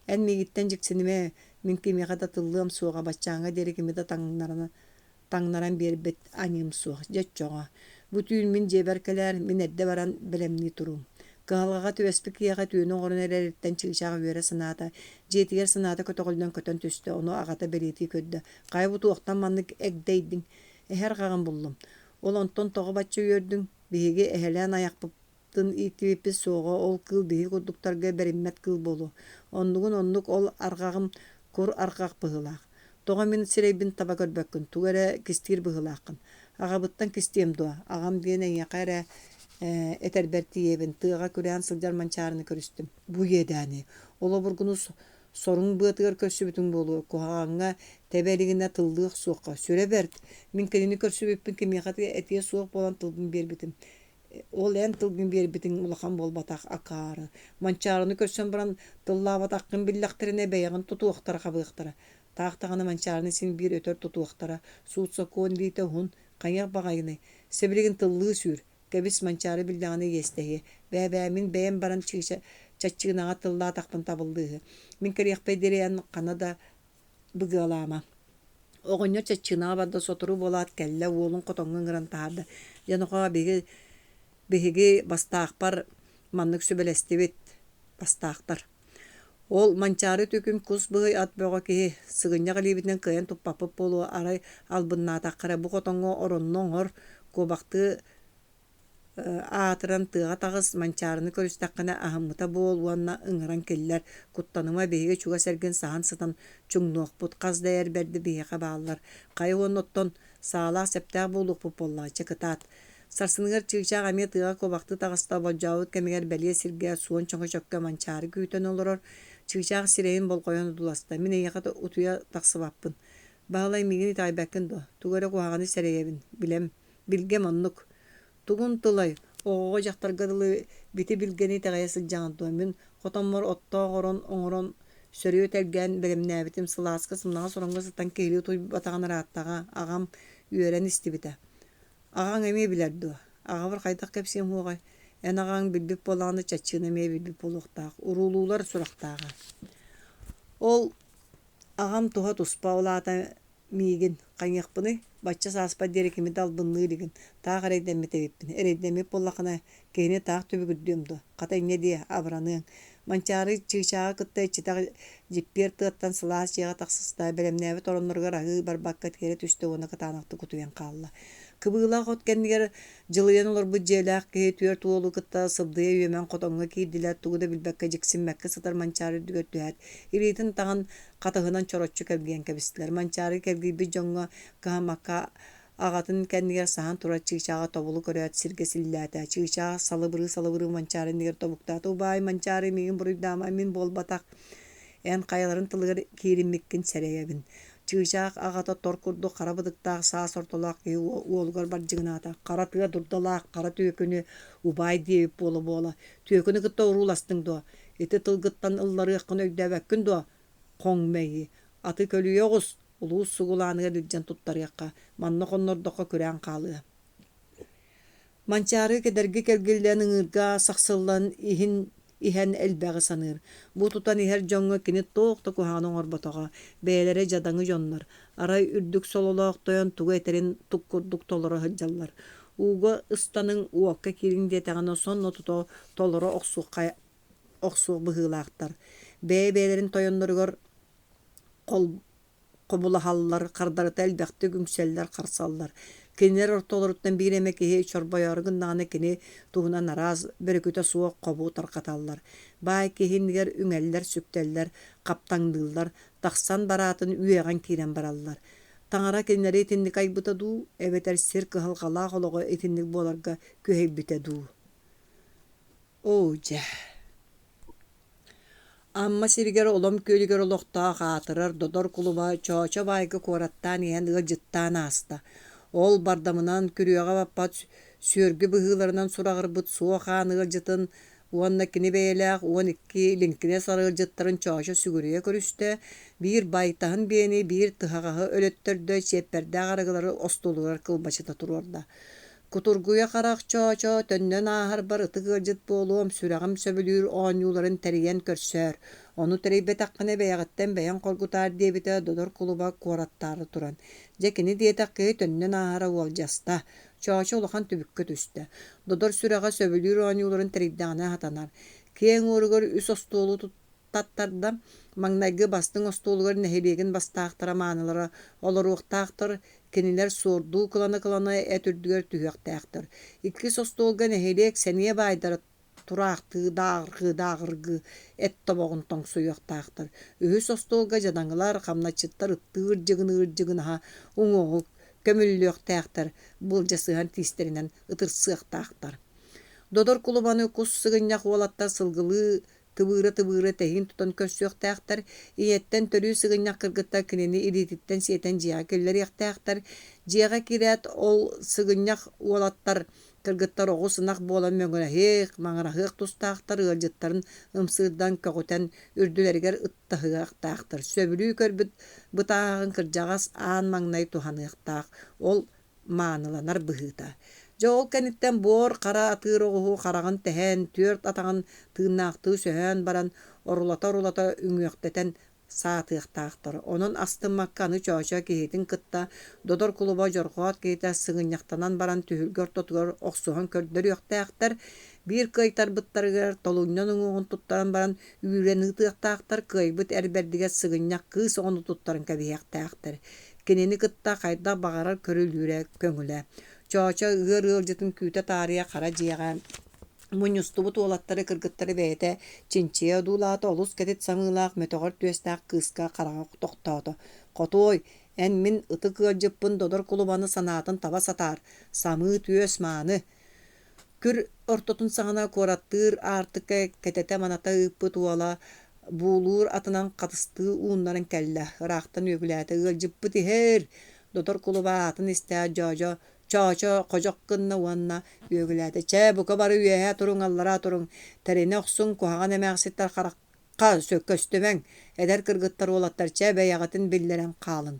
Эн миигиттэн дьиксинимэ, мин кимиэхэ да тыллыам суоҕа, баччааҥҥа диэри кими да таҥнаран таҥнаран биэрбит аньыым суох, дьэ оччоҕо. Бу түүн мин дьиэбэр кэлээр, мин эрдэ баран бэлэмнии туруум. Кыһалҕаҕа түбэспит киһиэхэ түүнү оҥорон эрэриттэн чыычаах үөрэ санаата, дьиэтигэр санаата көтөҕүллэн көтөн түстэ, ону аҕата бэлиэтии көрдө: «Хайа бу туохтан маннык эгдэйдиҥ? Эһэ арҕаҕын буллум. Ол онтон тоҕо бачча үөрдүҥ? Биһиги эһэлээн айахпыт. тын ииттибиппит суоҕа, ол кыыл биһиги курдуктарга бэриммэт кыыл буолуо. Оннугун оннук ол арҕаҕым кур арҕах быһыылаах. Тоҕо мин сирэйбин таба көрбөккүн, тугу эрэ кистиир быһыылааххын. Аҕабыттан кистиэм дуо? Аҕам диэн эйиэхэ эрэ этэрбэр тиийэбин, тыаҕа күрээн сылдьар манчаарыны көрүстүм. Бу иэдээни, ол обургуну соруҥ быатыгар көрсүбүтүҥ буолуо, куһаҕаҥҥа тэбэ илигинэ тыллыы охсуохха, сүрэ бэрт, мин кинини көрсүбүппүн кимиэхэ да этиэ суох буолан тылбын биэрбитим. Ол эн тылгын биэрбитиҥ улахан буолбатах, акаары. Манчаарыны көрсөн баран тыллаабатаххын биллэхтэринэ бэйэҕин тутуохтара-хабыахтара. Таах даҕаны Манчаарыны син биир өтөр тутуохтара, суут-сокуон илиитэ уһун, хайыах баҕайыный, сибилигин тыллыы сүүр, кэбис Манчаары биллэҕинэ иэстэһиэ, бээ-бээ мин бэйэм баран чыыча чаччыынаҕа тыллаатахпын табыллыыһы, мин кэлиэхпэр диэри эн хана да быгыалаама. Оҕонньор чаччыынаҕа барда, сотору буолаат кэллэ, уолун хотоҥҥо ыҥыран таһаарда. Дьэ нохоо, биһиги, биһиги бастаахпар маннык сүбэлэстибит, бастаахтар. Ол Манчаары түкүн кус быһый ат бөҕө киһи, сыгынньах илиибитинэн кыайан туппаппыт буолуо, арай албыннаатахха эрэ бу хотоҥҥо оронно оҥор, куобахтыы аатыран тыаҕа таҕыс, Манчаарыны көрүстэххинэ аһыммыта буол уонна ыҥыран киллэр, куттаныма биһиги чугас эргин саһан сытан чуҥнуохпут, хас да эр бэрдэ биһиэхэ бааллар, хайа уонна оттон саалаах-сэптээх буолуохпут буоллаҕа, чэ кытаат. Сарсыныгар чыычаах эмиэ тыаҕа куобахтыы таҕыста, болдьообут кэмигэр бэлиэ сиргэ суон чөҥөчөккө Манчаары күүтэн олорор. Чыычаах сирэйин болҕойон одууласта: «Мин эйиэхэ утуйа тахсыбаппын. Баһылай, миигин итэҕэйбэккин дуо? Тугу эрэ куһаҕаны сэрэйэбин, билэм, билгэм оннук. Тугун тылай, оҕоҕо дьахтарга дылы бити билгэни итэҕэйэ сылдьаҕын дуо? Мин хотоммор оттоох орон оҥорон сөрүө тэлгээн бэлэмнээбитим сылааска сымнаҕас ороҥҥо сытан киһилии утуйбатаҕын ырааттаҕа, аҕам үөрэн истибитэ. Аҕаҥ эмиэ билэр дуо? Аҕабар хайдах кэпсиэм уоҕай? Эн аҕаҥ билбит буоллаҕына чаччыына эмиэ билбит буолуохтаах, уруулуулар сурахтааҕа. Ол аҕам туһа туспа, ол аата миигин, хайыахпыный, бачча сааспар диэри кими да албынныы илигин, таах эрэйдэммит эбиппин, эрэйдэммит буоллаххына, киһини таах түбүгүрдүөм дуо, хата инньэ диэ, абыраныаҥ. Манчаары чыычааҕы кытта иччитэх дьиппиэр тыаттан сылаас дьиэҕэ тахсыста, бэлэмнээбит оронноругар аһыы барбакка тиэрэ түстэ уонна кытаанахтык утуйан хаалла. Кыбыылаах от кэннигэр дьылыйан олорбут дьиэлээх киһи түөрт уолу кытта сыбдыйа үөмэн хотоҥҥо киирдилэр, тугу да билбэккэ дьиксиммэккэ сытар Манчаары үрдүгэр түһээт, илиитин таҥан хатыһынан чороччу кэлгийэн кэбистилэр. Манчаары кэлгийбит дьоҥҥо кыһаммакка аҕатын кэннигэр саһан турар чыычааҕы тобулу көрөөт сиргэ силлээтэ. Чыычаах салыбырыы-салыбырыы Манчаары иннигэр тобуктаата: «Убаай, Манчаары, миигин буруйдаама, мин буолбатах, эн хайаларын тылыгар киириммиккин сэрэйэбин». Чыычаах аҕата тор курдук хара бытыктаах саас ортолоох киһи уолугар бардьыгынаата: «Хара тыа дурдалаах хара түөкүнү убаай диэбит буола-буола, түөкүнү кытта урууластыҥ дуо? Ити тылгыттан ылларыаххын өйдөөбөккүн дуо? Хоҥ мэйии, аты көлүйэ оҕус, улуус сугулааныгар илдьэн туттарыахха, манна хоннордоххо күрээн хаалыа. Манчаары кэдэрги кэлгиллэн ыҥыырга сахсыллан иһин иһэн элбэҕи саныыр. Бу тутан иһэр дьоҥҥо кини туох да куһаҕаны оҥорботоҕо, бэйэлэрэ дьадаҥы дьоннор, арай үрдүк сололоох тойон тугу этэрин тук курдук толоро сылдьаллар. Ууга ыстаныҥ, уокка киириҥ диэтэҕинэ сонно тута толоро охсуохха охсуох быһыылаахтар. Бэйэ-бэйэлэрин тойонноругар хобулаһаллар, хардарыта элбэхтик үҥсэллэр-харсаллар. Кинилэр ортолоруттан биир эмэ киһи чорбойоору гыннаҕына кини туһунан араас бөрүкүтэ суох хобу тарҕаталлар. Баай киһи иннигэр үҥэллэр-сүктэллэр, хаптаҥныыллар, тахсан бараатын үөҕэн киирэн бараллар. Таҥара кинилэри итинник айбыта дуу, эбэтэр сир кыһалҕалаах олоҕо итинник буоларга күһэйбитэ дуу? Оо дьэ Амма сиригэр Олом күөлүгэр олохтоох аатырар Додор кулуба Чоочо баайга куораттаан иһэн ыалдьыттаан ааста. Ол бардамынан күрүөҕэ баппат сүөргү быһыыларынан сураҕырбыт суох аан ыалдьытын уонна кини бэйэлээх 12 лиҥкинэс арыалдьыттарын Чоочо сүгүрүйэ көрүстэ, биир байтаһын биэни, биир тыһаҕаһы өлөттөрдө, чиэппэрдээх арыгылары остуолугар кылбачыта туруорда. Кутургуйа харах Чоочо төннөн ааһарбар ытык ыалдьыт буолуом, сүрэҕим сөбүлүүр оонньууларын тэрийэн көрсөөр, ону тэрийбэтэххинэ бэйэҕиттэн бэйэҥ хоргутаар диэбитэ Додор кулуба куораттаары туран. Дьэ кини диэтэх киһи төннөн ааһара уолдьаста. Чоочо улахан түбүккэ түстэ. Додор сүрэҕэ сөбүлүүр оонньууларын тэрийдэҕинэ сатанар. Киэҥ уоругар үс остуолу таттарда. Маҥнайгы бастыҥ остуолугар нэһилиэгин бастаахтара маанылара олоруохтаахтар, кинилэр суордуу кылана-кылана эт үрдүгэр түһүөхтээхтэр. Иккис остуолга нэһилиэк сэниэ баайдара тураахтыы дааҕыргыы-дааҕыргыы эт тобоҕун тоҥсуйуохтаахтар. Үһүс остуолга дьадаҥылар, хамначчыттар ыттыы ырдьыгыныы-ырдьыгынаһа уҥуоҕу көмүллүөхтээхтэр, былдьасыһан тиистэринэн ытырсыахтаахтар. Додор кулубаны кус сыгынньах уолаттар сылгылыы тыбыыра-тыбыыра тэһиин тутан көрсүөхтээхтэр, ийэттэн төрүү сыгынньах кыргыттар кинини илиититтэн сиэтэн дьиэҕэ киллэриэхтээхтэр. Дьиэҕэ киирээт ол сыгынньах уолаттар кыргыттар оҕус ынах буолан мөҥүрэһиэх, маҥыраһыах тустаахтар ыалдьыттарын ымсыырдан көҕүтэн үрдүлэригэр ыттаһыахтаахтар. Сөбүлүү көрбүт бытааһын кырдьаҕас аан маҥнай туһаныахтаах. Ол мааныланар быһыыта. Дьэ ол кэнниттэн буор хара атыыр оҕуһу хараҕын тэһэн, түөрт атаҕын тыыннаахтыы сөһөөн баран, орулата-орулата үҥүөхтэтэн саатыахтаахтар. Онон астыммакка аны Чоочо киһитин кытта Додор кулуба Дьорҕоот киһитэ сыгынньахтанан баран түһүлгэ ортотугар охсуһан көрдөрүөхтээхтэр. Биир кыайтарбыттарыгар толунньан уҥуоҕун туттаран баран үүрэн ыытыахтаахтар, кыайбыт эр бэрдигэр сыгынньах кыыс оҕону туттаран кэбиһиэхтээхтэр. Кинини кытта хайдах баҕарар көрүлүүрэ көҥүлэ. Чоочо ыар ыалдьытын күүтэ таарыйа хара дьиэҕэ мунньустубут уолаттары кыргыттары бэйэтэ чинчийэ одуулаата, олус кэтит самыылаах мөтөҕөр түөстээх кыыска хараҕа тохтоото. «Хотуой, эн мин ытык ыалдьыппын Додор кулубаны санаатын таба сатаар, самыы түөс мааны!» Күр ортотун саҕана куораттыыр аартыкка кэтэтэ-маната ыыппыт уола буулуур атынан хатыстыы ууннаран кэллэ, ыраахтан үөгүлээтэ: «Ыалдьыппыт иһэр!» Додор кулуба аатын истээт Дьоодьо Чоочо ходьох гынна уонна үөгүлээтэ: «Чэ, бука бары үөһэ туруҥ, аллараа туруҥ, тэринэ охсуҥ, куһаҕан эмээхситтэр харахха көстүмэҥ, эдэр кыргыттар, уолаттар, чэ, бэйэҕитин биллэрэн хаалыҥ».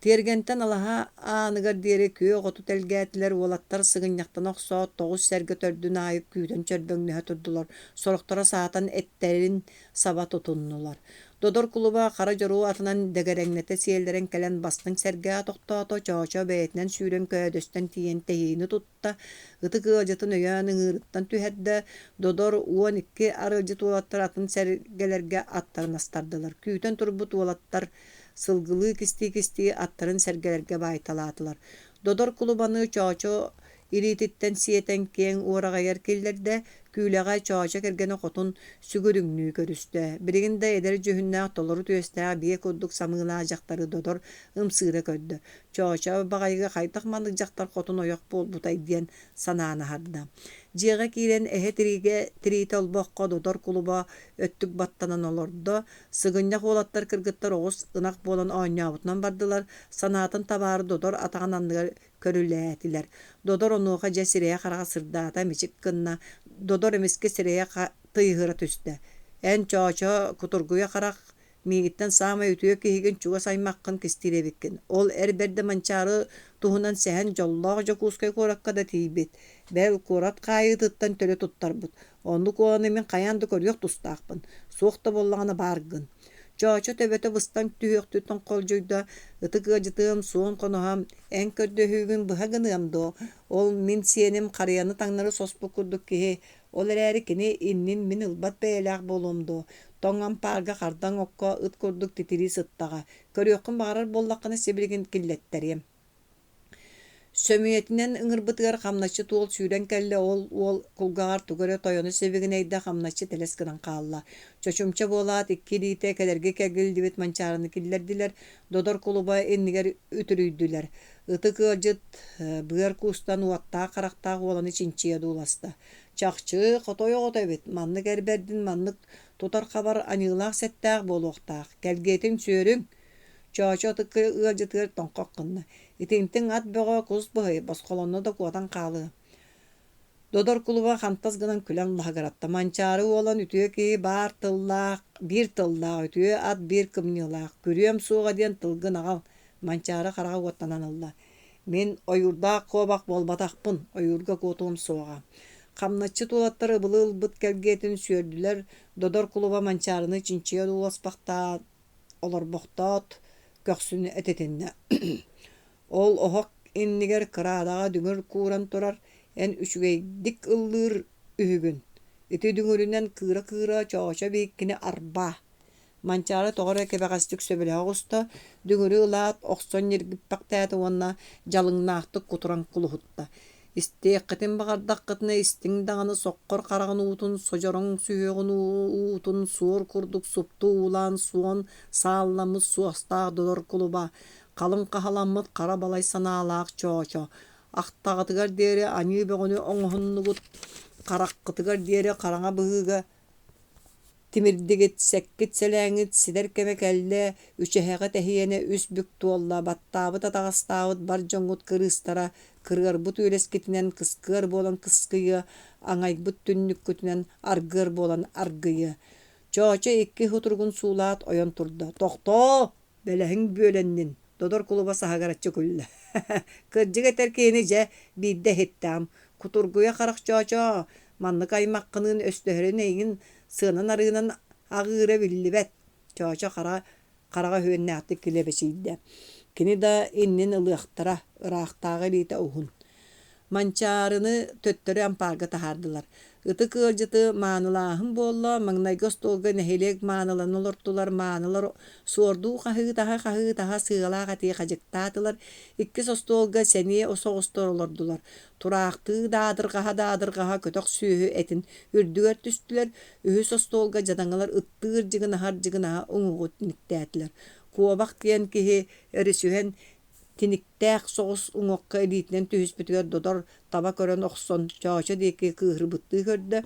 Тиэргэнтэн алаһа ааныгар диэри күөх оту тэлгээтилэр, уолаттар сыгынньахтана охсоот, тоҕус сэргэ төрдүн аайы күүтэн чөрбөҥнөһө турдулар, сорохторо саатан эттэрин саба тутуннулар. Додор кулуба хара дьоруо атынан дэгэрэҥнэтэ сиэллэрэн кэлэн бастыҥ сэргэҕэ тохтоото, Чоочо бэйэтинэн сүүрэн көөдөстөн тиийэн тэһиини тутта, ытык ыалдьытын өйөөн ыҥыырыттан түһэрдэ, Додор 12 арыалдьыт уолаттар атын сэргэлэргэ аттарын астардылар. Күүтэн турбут уолаттар сылгылыы кистии-кистии аттарын сэргэлэргэ баайталаатылар. Додор кулубаны Чоочо илиититтэн сиэтэн киэҥ уораҕайыгар киллэрдэ, күүлэҕэ Чоочо кэргэнэ хотун сүгүрүҥнүү көрүстэ. Билигин да эдэр дьүһүннээх толору түөстээх биэ курдук самыылаах дьахтары Додор ымсыыра көрдө. Чоочо баҕайыга хайдах маннык дьахтар хотун ойох буолбутай диэн санаан аһарда. Дьиэҕэ киирэн эһэ тириигэ тириитэ олбоххо Додор кулуба өттүк баттанан олордо, Сыгынньах уолаттар кыргыттар оҕус ынах буолан оонньообутунан бардылар, санаатын табаары Додор атаҕын анныгар көрүлээтилэр. Додор онуоха дьэ сирэйэ-хараҕа сырдаата, мичик гынна. Додор эмискэ сирэйэ тыйыһыра түстэ. «Эн, Чоочо, кутургуйа харах, миигиттэн саамай үтүө киһигин чугас аймаххын кистиир эбиккин. Ол эр бэрдэ Манчаары туһунан сэһэн дьоллоох Дьокуускай куоракка да тиийбит. Бэл, куорат хаайыытыттан төлө туттарбыт. Оннук уоланы мин хайаан да көрүөх тустаахпын, суох да буоллаҕына бааргын. Чоочо төбөтө быстан түһүөхтүттэн холдьуйда, ытык ыалдьытыам, суон хоноһом, эн көрдөһүүгүн быһа гыныам дуо? Ол мин сиэним харыйаны таҥнары соспут курдук киһи, ол эрээри кини иннин мин ылбат бэйэлээх буолуом дуо? Тоҥ ампаарга хардаҥ окко ыт курдук титирии сыттаҕа. Көрүөххүн баҕарар буоллаххына сибилигин киллэттэриэм. Сөмүйэтинэн ыҥырбытыгар хамначчыт уол сүүрэн кэллэ, ол уол кулгааҕар тугу эрэ тойону сибигинэйдэ, хамначчыт элэс гынан хаалла. Чочумча буолаат, икки илиитэ кэлэргэ кэргиллибит Манчаарыны киллэрдилэр, Додор кулуба иннигэр үтүрүйдүлэр. Ытык ыалдьыт быар куустан уоттаах харахтаах уоланы чинчийэ дууласта. Чахчы, хотой оҕото эбит, маннык эр бэрдин маннык тутар-хабар аньыылаах-сэттээх буолуохтаах. Кэлгиэтин сүөрүҥ, Чоочо ытыкка ыалдьытыгар тоҥхох гынна: «Итинтиҥ ат бөҕө кус быһый, босхолонно да куотан хаалыа» Додор кулуба хантас гынан күлэн лаһыгыратта: «Манчаары уолан үтүө киһи баар тыллаах, биир тыллаах, үтүө ат биир кымньыылаах, күрүөм суоҕа диэн тылгын аҕал» Манчаары хараҕа уоттанан ылла: «Мин ойуурдаах куобах буолбатахпын, ойуурга куотуом суоҕа» Хамначчыт уолаттар ыбылы ылбыт кэлгиэтин сүөрдүлэр, Додор кулуба Манчаарыны чинчийэ одууласпахтаан олорбохтоот, көхсүн этитиннэ: «Ол оһох иннигэр кыраадаҕа дүҥүр кууран турар, эн үчүгэйдик ыллыыр үһүгүн. Ити дүҥүрүнэн кыыра-кыыра Чоочо биһиккини арбаа Манчаары тоҕо эрэ кэбэҕэстик сөбүлэһэ оҕуста, дүҥүрү ылаат, охсон ньиргиппэхтээтэ уонна дьалыҥнаахтык кутуран кулуһутта. Истиэххитин баҕардаххытына истиҥ даҕаны соххор хараҕын уутун, содьороҥ сүһүөҕүн уутун суор курдук супту уулаан суон саалламмыт суостаах додор кулуба, халыҥ хаһаламмыт хара балай санаалаах Чоочо, ахтаҕытыгар диэри аньыы бөҕөнү оҥоһуннугут, хараххытыгар диэри хараҥа быһыыга Тимирдигит, сэккит-сэлээҥҥит ситэр кэмэ кэллэ, үчэһэҕит эһиэнэ үс бүк туолла, баттаабыт атаҕастаабыт бар дьоҥҥут кырыыстара, кырыарбыт үөлэскитинэн кыскыар буолан кыскыйыа, аҥайбыт түннүккүтүнэн аргыар буолан аргыйыа. Чоочо икки сутуругун суулаат ойон турда: «Тохтоо! Бэлэһиҥ бүөлэннин, Додор кулуба саһыгыраччы күллэ. Кырдьык этэр киһини дьэ, биирдэ иһиттэҕим. Кутургуйа харах Чоочоо, маннык аймаххыныын өстөһөрүн эйигин сыанан-арыынан аҕыыра биллибэт, Чоочо хара хараҕа өһүөннээхтик килэбэчийдэ. Кини да иннин ылыахтара, ыраахтааҕы илиитэ уһун. Манчаарыны төттөрү ампаарга таһаардылар. Ытык ыалдьыты маанылааһын буолла, маҥнайгы остуолга нэһилиэк мааныларын олортулар, маанылар суордуу хаһыытаһа-хаһыытаһа сыалаах этии хадьыктаатылар, иккис остуолга сэниэ соҕустар олордулар, тураахтыы даадырҕаһа-даадырҕаһа көтөх сүөһү этин үрдүгэр түстүлэр, үһүс остуолга дьадаҥылар ыттыыр дьыгынаһар-дьыгынаһа уҥуоҕу тиниктээтилэр. Куобах диэн киһи өрүсүһэн Тиниктээх соҕус уҥуохха илиитинэн түһүспүтүгэр Додор таба көрөн охсон, Чоочо диэки кыыһырбыттыы көрдө.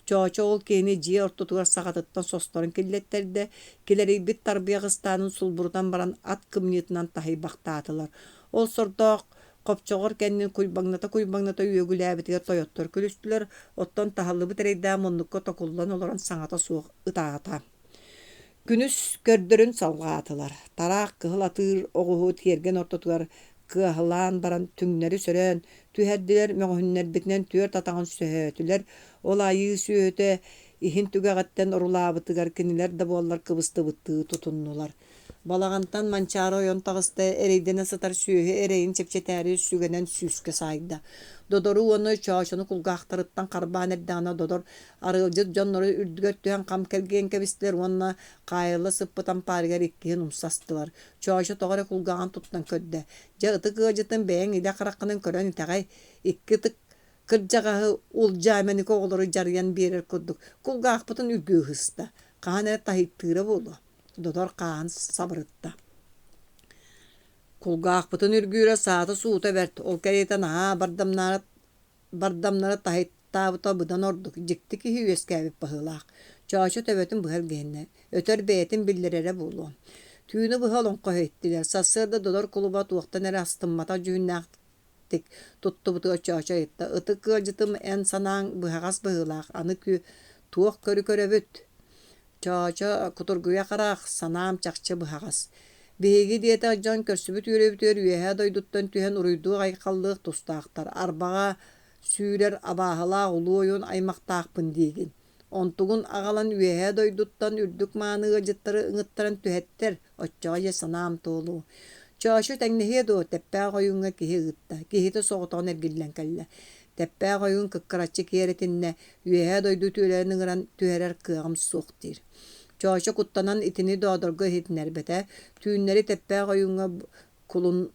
Чоочо ол киһини дьиэ ортотугар саҕатыттан состорон киллэттэрдэ, килэрийбит тарбыйах ыстаанын сулбурутан баран ат кымньыытынан таһыйбахтаатылар. Ол сордоох хопчоҕор кэннин куйбаҥната-куйбаҥната үөгүлээбитигэр тойоттор күлүстүлэр, оттон таһыллыбыт эрэйдээх муннукка токуллан олорон саҥата суох ытаата. Күнүс көрдөрөн салҕаатылар, тараах кыһыл атыыр оҕуһу тиэргэн ортотугар кыаһылаан баран түҥнэри сөрөөн түһэрдилэр, мөҕүһүннэрбитинэн түөрт атаҕын сөһөөтүлэр, ол айыы сүөһүтэ иһин түгэҕиттэн орулаабытыгар кинилэр да буоллар кыбыстыбыттыы тутуннулар. Балаҕантан Манчаары ойон таҕыста, эрэйдэнэ сытар сүөһү эрэйин чэпчэтээри сүгэнэн сүүскэ саайда. Додору уонна Чоочону кулгаахтарыттан харбаан эрдэҕинэ Додор Арыалдьыт дьоннору үрдүгэр түһэн хам кэлгийэн кэбистилэр уонна хаайылла сыппыт ампаарыгар иккиһин умса астылар. Чоочо тоҕо эрэ кулгааҕын туттан көрдө. Дьэ, ытык ыалдьытын бэйэҥ илэ хараххынан көрөн итэҕэй, икки ытык кырдьаҕаһы улдьаа мэник оҕолору дьарыйан биэрэр курдук кулгаахпытын үргүү ыһыста. Хаһан эрэ таһыйтыыра буолуо. Додор хааһын сабырытта. Кулгаахпытын үргүүрэ саата-суута бэрт, ол кэриэтэ наһаа бардамнаара бардамнара таһыйтаабыта быдан ордук, дьикти киһи үөскээбит быһыылаах. Чоочо төбөтүн быһа илгиһиннэ, өтөр бэйэтин биллэрэрэ буолуо. Түүнү быһа олоҥхо иһиттилэр. Сарсыарда Додор кулуба туохтан эрэ астымматах дьүһүннээхтик туттубутугар Чоочо ыйытта: «Ытык ыалдьытым, эн санааҥ быһаҕас быһыылаах, аны туох көрү көрөбүт?» Чоочо кутургуйа хараах, санаам чахчы быһаҕас. Биһиги диэтэх дьон көрсүбүт үөрүүбүтүгэр үөһээ дойдуттан түһэн уруйдуох-айхаллыах тустаахтар, арбаҕа сүүрэр абааһылаах улуу ойуун аймахтаахпын диигин. Онтугун аҕалан үөһээ дойдуттан үрдүк мааны ыалдьыттары ыҥыттаран түһэттэр, оччоҕо дьэ санаам туолуо. Чоочо тэҥнэһиэ дуо, Тэппээх ойууҥҥа киһи ыытта, киһитэ соҕотоҕун эргиллэн кэллэ. Тэппээх ойуун кыккыраччы киэр этиннэ, Үөһээ дойду үтүөлэрин ыҥыран түһэрэр кыаҕым суох диир. Чоочо куттанан итини Доодорго иһитиннэрбэтэ, түүннэри Тэппээх ойууҥҥа кулун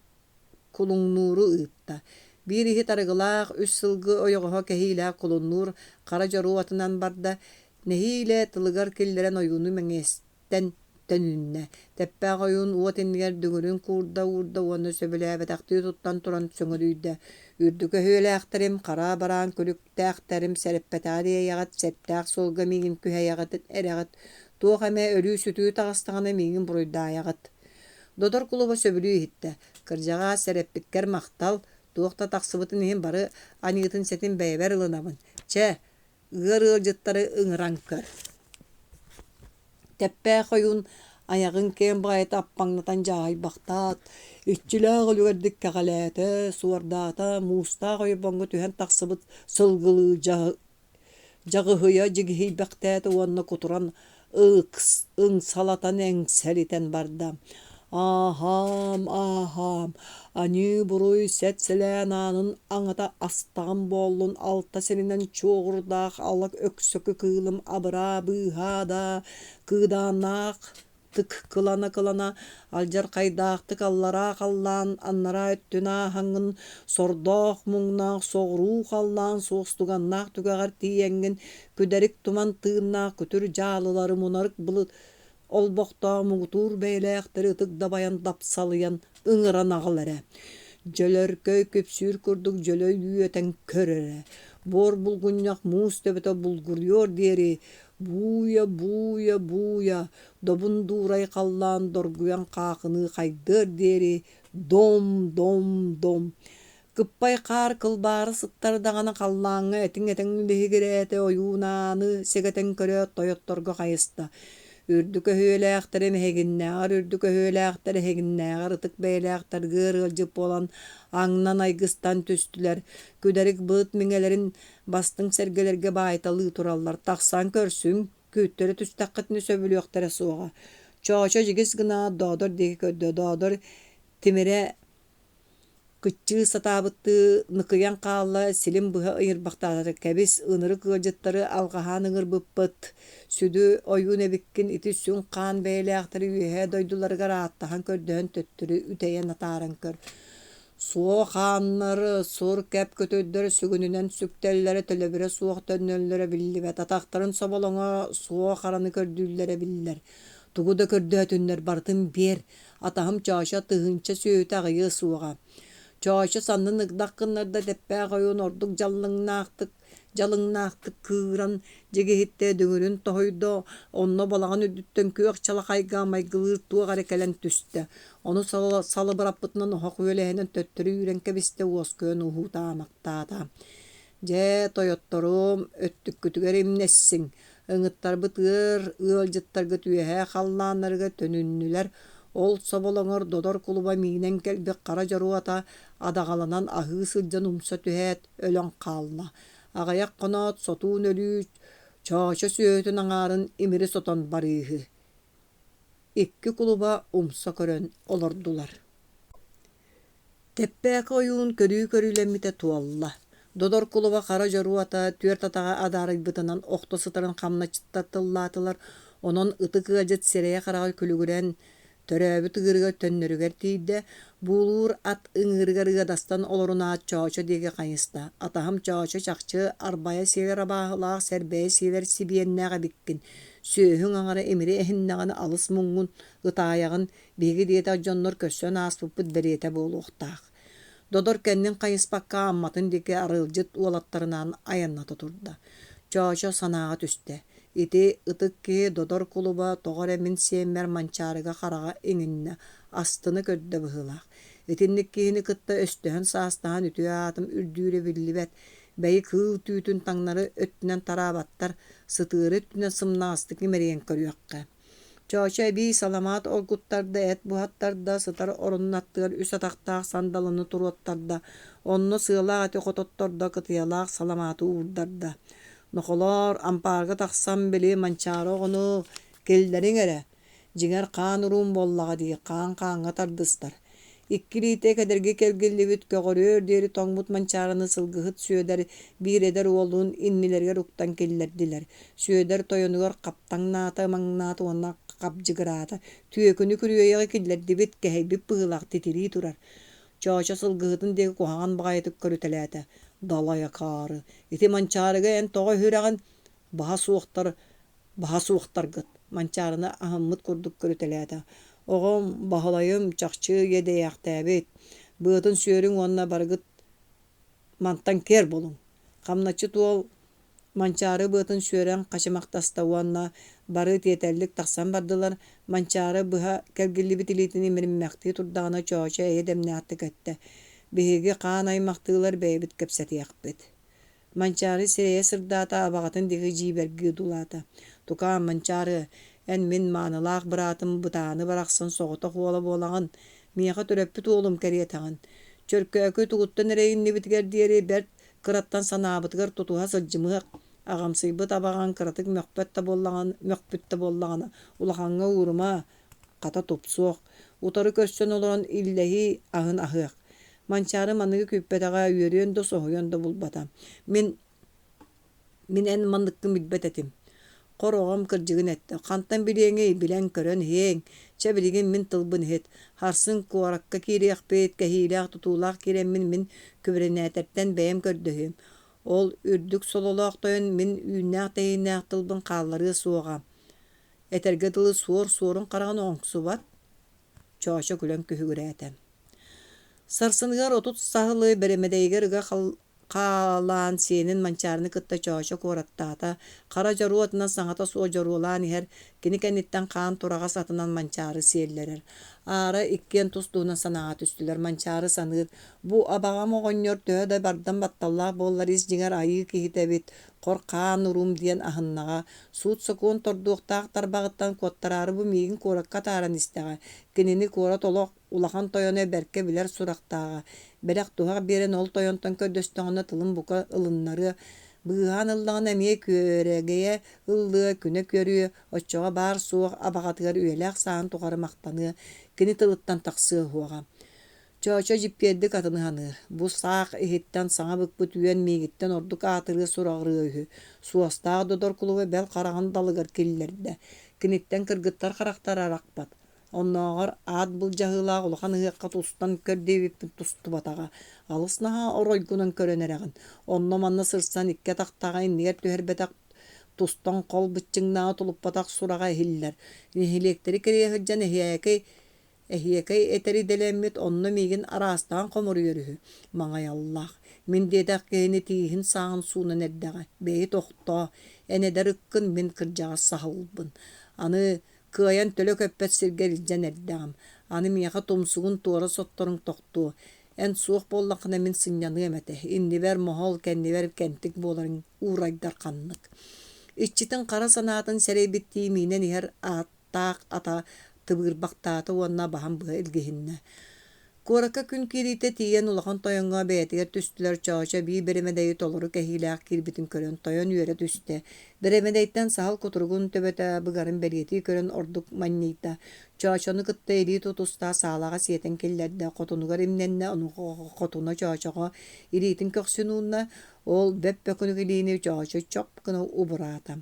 кулуҥнууру ыытта. Биир иһит арыгылаах, үс сылгы ойоҕоһо кэһиилээх кулуннуур хара дьоруо атынан барда, нэһиилэ тылыгар киллэрэн ойууну мэҥиэстэн төнүннэ. Тэппээх ойуун уот иннигэр дүҥүрүн куурда уурда уонна сөбүлээбэтэхтии туттан туран сөҥөрүйдэ: «Үрдүк өһүөлээхтэрим, хара бараан күлүктээхтэрим, сэрэппэтэҕэр иэйэҕит, сэттээх суолга миигин күһэйэҕит эрэҕит, туох эмэ өлүү-сүтүү таҕыстаҕына миигин буруйдаайаҕыт». Додор кулуба сөбүлүү иһиттэ: «Кырдьаҕаас, сэрэппиккэр махтал, туох да тахсыбытын иһин бары аньыытын-сэтин бэйэбэр ылынабын. Чэ, ыар ыалдьыттары ыҥыран көр Тэппээх ойуун айаҕын киэҥ баҕайыта аппаҥнатан дьааһыйбахтаат, иччилээх үлүгэрдик кэҕэлээтэ, суордаата, муустаах ойбоҥҥо түһэн тахсыбыт сылгылыы дьаҕыһыйа дьигиһийбэхтээтэ уонна кутуран ыкс, ыҥсалатан эҥсэлитэн барда. Ааһаам, ааһаам, аньыы-буруй сэт-сэлээн аанын аҥата астаҕым буоллун алта сиринэн чуоҕурдаах ала өксөкү кыылым абыраа быыһаа даа, кыыдааннаах тык кылана-кылана алдьархайдаахтык аллараа халлаан аннараа өттүн ааһаҥҥын сордоох-муҥнаах соҕуруу халлаан суостуганнаах түгэҕэр тиийэҥҥин күдэрик туман тыыннаах күтүр дьаалылары мунарык былыт олбохтоох муҥутуур бэйэлээхтэри ытык дабайан дапсалыйан ыҥыран аҕал эрэ. Дьөлөркөй күпсүүр курдук дьөлө үөтэн көр эрэ. Буор булгунньах муус төбөтө булгуруйуор диэри бууйа-бууйа бууйа добун дуурай халлаан доргуйан хаахыныы хайдыар диэри дом-дом-дом Кыппай хаар кылбаара сыттар даҕаны халлааҥҥа этиҥ-этиҥ лиһигирээтэ ойуунааны сэгэтэн көрөөт тойотторго хайыста. Үрдүк өһүөлээхтэрим эһигиннээҕэр үрдүк өһүөлээхтэр эһигиннээҕэр ытык бэйэлээхтэр ыар ыалдьыт буолан аҥнан айгыстан түстүлэр. Күдэрик былыт миҥэлэрин бастыҥ сэргэлэргэ баайталыы тураллар. Тахсан көрсүҥ, күүттэрэ түстэххитинэ сөбүлүөхтэрэ суоҕа. Чоочо дьигис гынаат Доодор диэки көрдө. Доодор тимирэ Кыччыы сатаабыттыы ныкыйан хаалла, силин быһа ыйырбахтаата: «Кэбис, ынырык ыалдьыттары алҕаһаан ыҥырбыппыт, сүдү ойуун эбиккин, ити сүҥ хаан бэйэлээхтэри үөһээ дойдуларыгар ааттаһан көрдөһөн төттөрү үтэйэн атааран көр. Суо хааннар, сур кэп көтөрдөр сүгүнүнэн сүктэллэрэ, төлөбүрэ суох төннөллөрө биллибэт, атахтарын соболоҥо суо хараны көрдүүллэрэ биллэр. Тугу да көрдөөтүннэр барытын биэр, Атаһым Чоочо тыһыынча сүөһүтэ аҕыйыа суоҕа. Чоочо саннын ыгдах гыннарда Тэппээх ойуун ордук дьаллыҥнаахтык дьалыҥнаахтык кыыран дьигиһиттэ дүҥүрүн тоһуйда, онно балаҕан үрдүттэн күөх чалахайга майгылыыр туох эрэ кэлэн түстэ. Ону салыбыраппытынан оһох үөлэһинэн төттөрү үүрэн кэбистэ, уоскуйан уһуутаамахтаата. Дьэ, тойотторум, өттүккүтүгэр имнэссиҥ, Ыҥыттарбыт ыар ыалдьыттаргыт үөһээ халлааннарыгар төнүннүлэр, ол соболоҥор Додор кулуба миинэн кэлбит хара дьоруота адаҕаланан аһыы сылдьан умса түһээт, өлөн хаалла. Аҕыйах хоноот сотуун өлүү Чоочо сүөһүтүн аҥаарын имири сотон барыыһы. Икки кулуба умса көрөн олордулар. Тэппээки ойуун көрүү көрүүлэммитэ туолла. Додор кулуба хара дьоруота түөрт атаҕа адаарыйбытынан охто сытарын хамначчыттар тыллаатылар, онон ытык ыалдьыт сирэйэ-хараҕа күлүгүрэн, төрөөбүт ыырыгар төннөрүгэр тиийдэ, буулуур ат ыҥыырыгар ыадастан олорунаат Чоочо диэки хайыста. Атаһым Чоочо чахчы арбайа сиэлэр абааһылаах, сэрбэйэ сиэлэр сибиэннээх эбиккин. Сүөһүҥ аҥара имири эһиннэҕинэ алыс муҥҥун ытаайаҕын, Биһиги диэтэх дьоннор көрсөн ааспыппыт бэлиэтэ буолуохтаах. Додор кэннин хайыспакка Амматын диэки арыалдьыт уолаттарынаан айанната турда. Чоочо санааҕа түстэ. Ити ытык киһи Додор кулуба тоҕо эрэ мин сиэммэр Манчаарыга хараҕа иҥиннэ, астына көрдө быһыылаах. Итинник киһини кытта өстөһөн-саастаһан үтүө аатым үрдүүрэ биллибэт. Бэйи кыыл түүтүн таҥнары өттүнэн тараабаттар, сытыары өттүнэн сымнаҕастык имэрийэн көрүөххэ. Чоочо эбии саламаат оргуттарда, эт буһаттарда, сытар оронун аттыгар үс атахтаах сандалыны туруоттарда, онно сыалаах эти хототтордо, кытыйалаах саламааты уурдарда. Нохолоор, ампаарга тахсан, били, Манчаары оҕону киллэриҥ эрэ, дьиҥэр хаан уруум буоллаҕа дии, хаан хааҥҥа тардыстар. Икки илиитэ кэдэрги кэлгиллибит көҕөрүөр диэри тоҥмут Манчаарыны сылгыһыт Сүөдэр биир эдэр уолун иннилэригэр уктан киллэрдилэр. Сүөдэр тойонугар хаптаҥнаата, ымаҥнаата уонна хабдьыгыраата: «Түөкүнү күрүөйэҕи киллэрдибит, кэһэйбит быһыылаах титирии турар». Чоочо сылгыһытын диэки куһаҕан баҕайытык көрүтэлээтэ: «Далай акаары, ити Манчаарыга эн тоҕо өһүрэҕин? Баһа суохтар баһа суохтаргыт, Манчаарыны аһыммыт курдук көрүтэлээтэ. Оҕом, Баһылайым, чахчы иэдэйээхтээбит. Быатын сүөрүҥ уонна барыгыт мантан киэр булуҥ. Хамначчыт уол Манчаары быатын сүөрэн хачымахтаста уонна бары тиэтэллик тахсан бардылар. Манчаары быһа кэлгиллибит илиитин имириммэхтии турдаҕына Чоочо эйэ дэмнээхтик эттэ: «Биһиги хаан аймахтыылар бэйэбит кэпсэтиэхпит» Манчаары сирэйэ сырдаата, абаҕатын диэки дьиибэргии одуулаата: «Тукаам, Манчаары, эн мин маанылаах быраатым Бытааны барахсан соҕотох уола буолаҕын, миэхэ төрөппүт уолум кэриэтэҕин. Чөркөөкү тугуттан эрэ иннибитигэр диэри бэрт кыраттан санаабытыгар тутуһа сылдьымыах, аҕамсыйбыт абаҕаҥ кыратык мөхпөт да буоллаҕына, мөхпүт да буоллаҕына, улахаҥҥа уурума, хата тупсуох. Утары көрсөн олорон иллэһии аһын аһыах. Манчаары маныгы күүппэтэҕэ, үөрүөн да соһуйуон да булбата. Мин Мин эн манныккын билбэт этим. Хор оҕом кырдьыгын эттэ, хантан билиэҥий, билэн-көрөн иһиэҥ. Чэ, билигин мин тылбын иһит. Сарсын куоракка киириэхпит, кэһиилээх-тутуулаах киирэммин мин күбүрүнээтэртэн бэйэм көрдөһүөм. Ол үрдүк сололоох тойон мин үүннээх-тэһииннээх тылбын хаалларыа суоҕа. Этэргэ дылы суор суорун хараҕын оҥсубат, Чоочо күлэн күһүгүрээтэ. Сарсыныгар 30 саһылы бэрэмэдэйигэр ыга хаалаан сиэнин Манчаарыны кытта Чоочо куораттаата, хара дьоруо атынан саҥата суох дьоруолаан иһэр, кини кэнниттэн хаан тураҕас атынан Манчаары сиэллэрэр. Аара иккиэн тус-туһунан санааҕа түстүлэр. Манчаары саныыр, бу абаҕам оҕонньор төһө да бардам батталлаах буоллар ис дьиҥэр айыы киһитэ эбит, хор хаан уруум диэн аһыннаҕа, суут-сокуон тордуохтаах тарбаҕыттан куоттараары бу миигин куоракка атааран истэҕэ, кинини куорат олох Улахан тойоно бэркэ билэр сурахтааҕа, бэлэх-туһах биэрэн ол тойонтон көрдөстөҕүнэ тылын бука ылыннарыа, быыһаан ыллаҕына эмиэ күөрэгэйэ ыллыа, күнэ көрүө, оччоҕо баар-суох абаҕатыгар үйэлээх сааһын тухары махтаныа, кини тылыттан тахсыа уһуоҕа. Чоочо дьиппиэрдик атыны саныыр, бу саах иһиттэн саҥа быкпыт үөн миигиттэн ордук аатырыа сураҕырыа үһү, суостаах Додор кулуба бэл хараҕын далыгар киллэрдэ, киниттэн кыргыттар харахтара арахпат, Оннооҕор аат былдьаһыылаах улахан ыһыахха тустан көр диэбиппин тустубатаҕа, алыс наһаа оройгунан көрөн эрэҕин, онно-манна сырсан икки атахтааҕы иннигэр түһэрбэтэх, тустан хол быччыҥнааҕы тулуппатах сураҕа иһиллэр. Нэһилиэктэри кэрийэ сылдьан эһиэкэй эһиэкэй этэр идэлэммит, онно миигин араастаан хомуруйар үһү, маҥайаллаах. Мин диэтэх киһини тииһин сааҕын суунан эрдэҕэ, бэйи тохтоо, эн эдэр ыккын, мин кырдьаҕас саһылбын. Аны Кыайан төлө көппөт сиргэр илдьэн эрдэҕим, аны миэхэ тумсугун туора сотторуҥ тохтуо, эн суох буоллаххына мин сынньаныам этэ, иннибэр моһол, кэннибэр кэнтик буоларыҥ уурайдар ханнык. Иччитин хара санаатын сэрэйбиттии миинэн иһэр ааттаах ата тыбыырбахтаата уонна баһан быһа илгиһиннэ. Куоракка күн киириитэ тиийэн улахан тойоҥҥо бэйэтигэр түстүлэр Чоочо биир бэрэмэдэйи толору кэһиилээх киирбитин көрөн тойон үөрэ түстэ. Бэрэмэдэйтэн саһыл кутуругун төбөтө быгарын бэлиэтии көрөн ордук манньыйда. Чоочону кытта илии тутуста саалаҕа сиэтэн киллэрдэ, хотунугар имнэннэ, онуоха хотуна Чоочоҕо илиитин көхсүн уунна, ол бөп-бөкүнүк илиини Чоочо чоп гына убураата.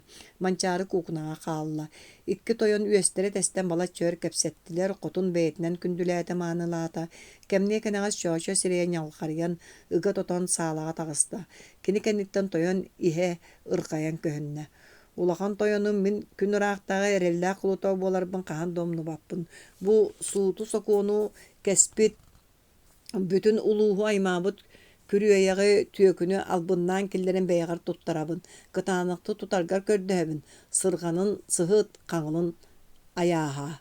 Манчаары куукунаҕа хаалла. Икки тойон үөстэрэ тэстэн балачча өр кэпсэттилэр, хотун бэйэтинэн күндүлээтэ-маанылаата. Кэмниэ кэнэҕэс Чоочо сирэйэ ньалҕарыйан, ыга тотон саалаҕа таҕыста. Кини кэнниттэн тойон иһэ ырҕайан көһүннэ. Улахан тойонум мин күн ыраахтааҕы эрэллээх кулута буоларбын хаһан да умнубаппын. Бу сууту-сокуону кэспит Бүтүн улууһу аймаабыт күрүөйэҕи, түөкүнү албыннаан киллэрэн бэйэҕэр туттарабын, кытаанахтык тутаргар көрдөһөбүн, сырҕанын сыһыт, хаҥылын айааһаа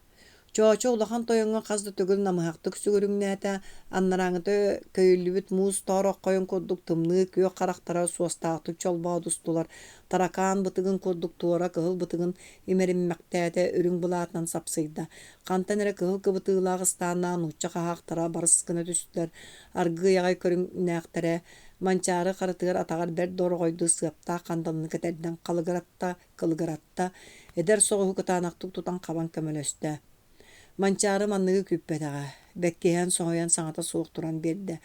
Чоочо улахан тойоҥҥо хас да төгүл намыһахтык сүгүрүҥнээтэ, анарааҥҥыта көйүллүбүт муус тоороххойун курдук тымныы күөх харахтара суостаахтык чолбоодустулар, таракаан бытыгын курдук туора кыһыл бытыгын имэриммэхтээтэ, үрүҥ былаатынан сапсыйда, Хантан эрэ кыһыл кыбытыылаах ыстааннаах нуучча хаһаахтара барыс гына түстүлэр, аргыый аҕай көрүҥнээхтэрэ, Манчаары харытыгар атаҕар бэрт дороҕойдуу сыаптаах хандалыны кэтэрдэн халыгыратта, кылыгыратта, эдэр соҕуһу кытаанахтык тутан хабан көмөлөстө. Манчаары манныгы күүппэтэҕэ, бэккиһээн соһуйан саҥата суох туран биэрдэ.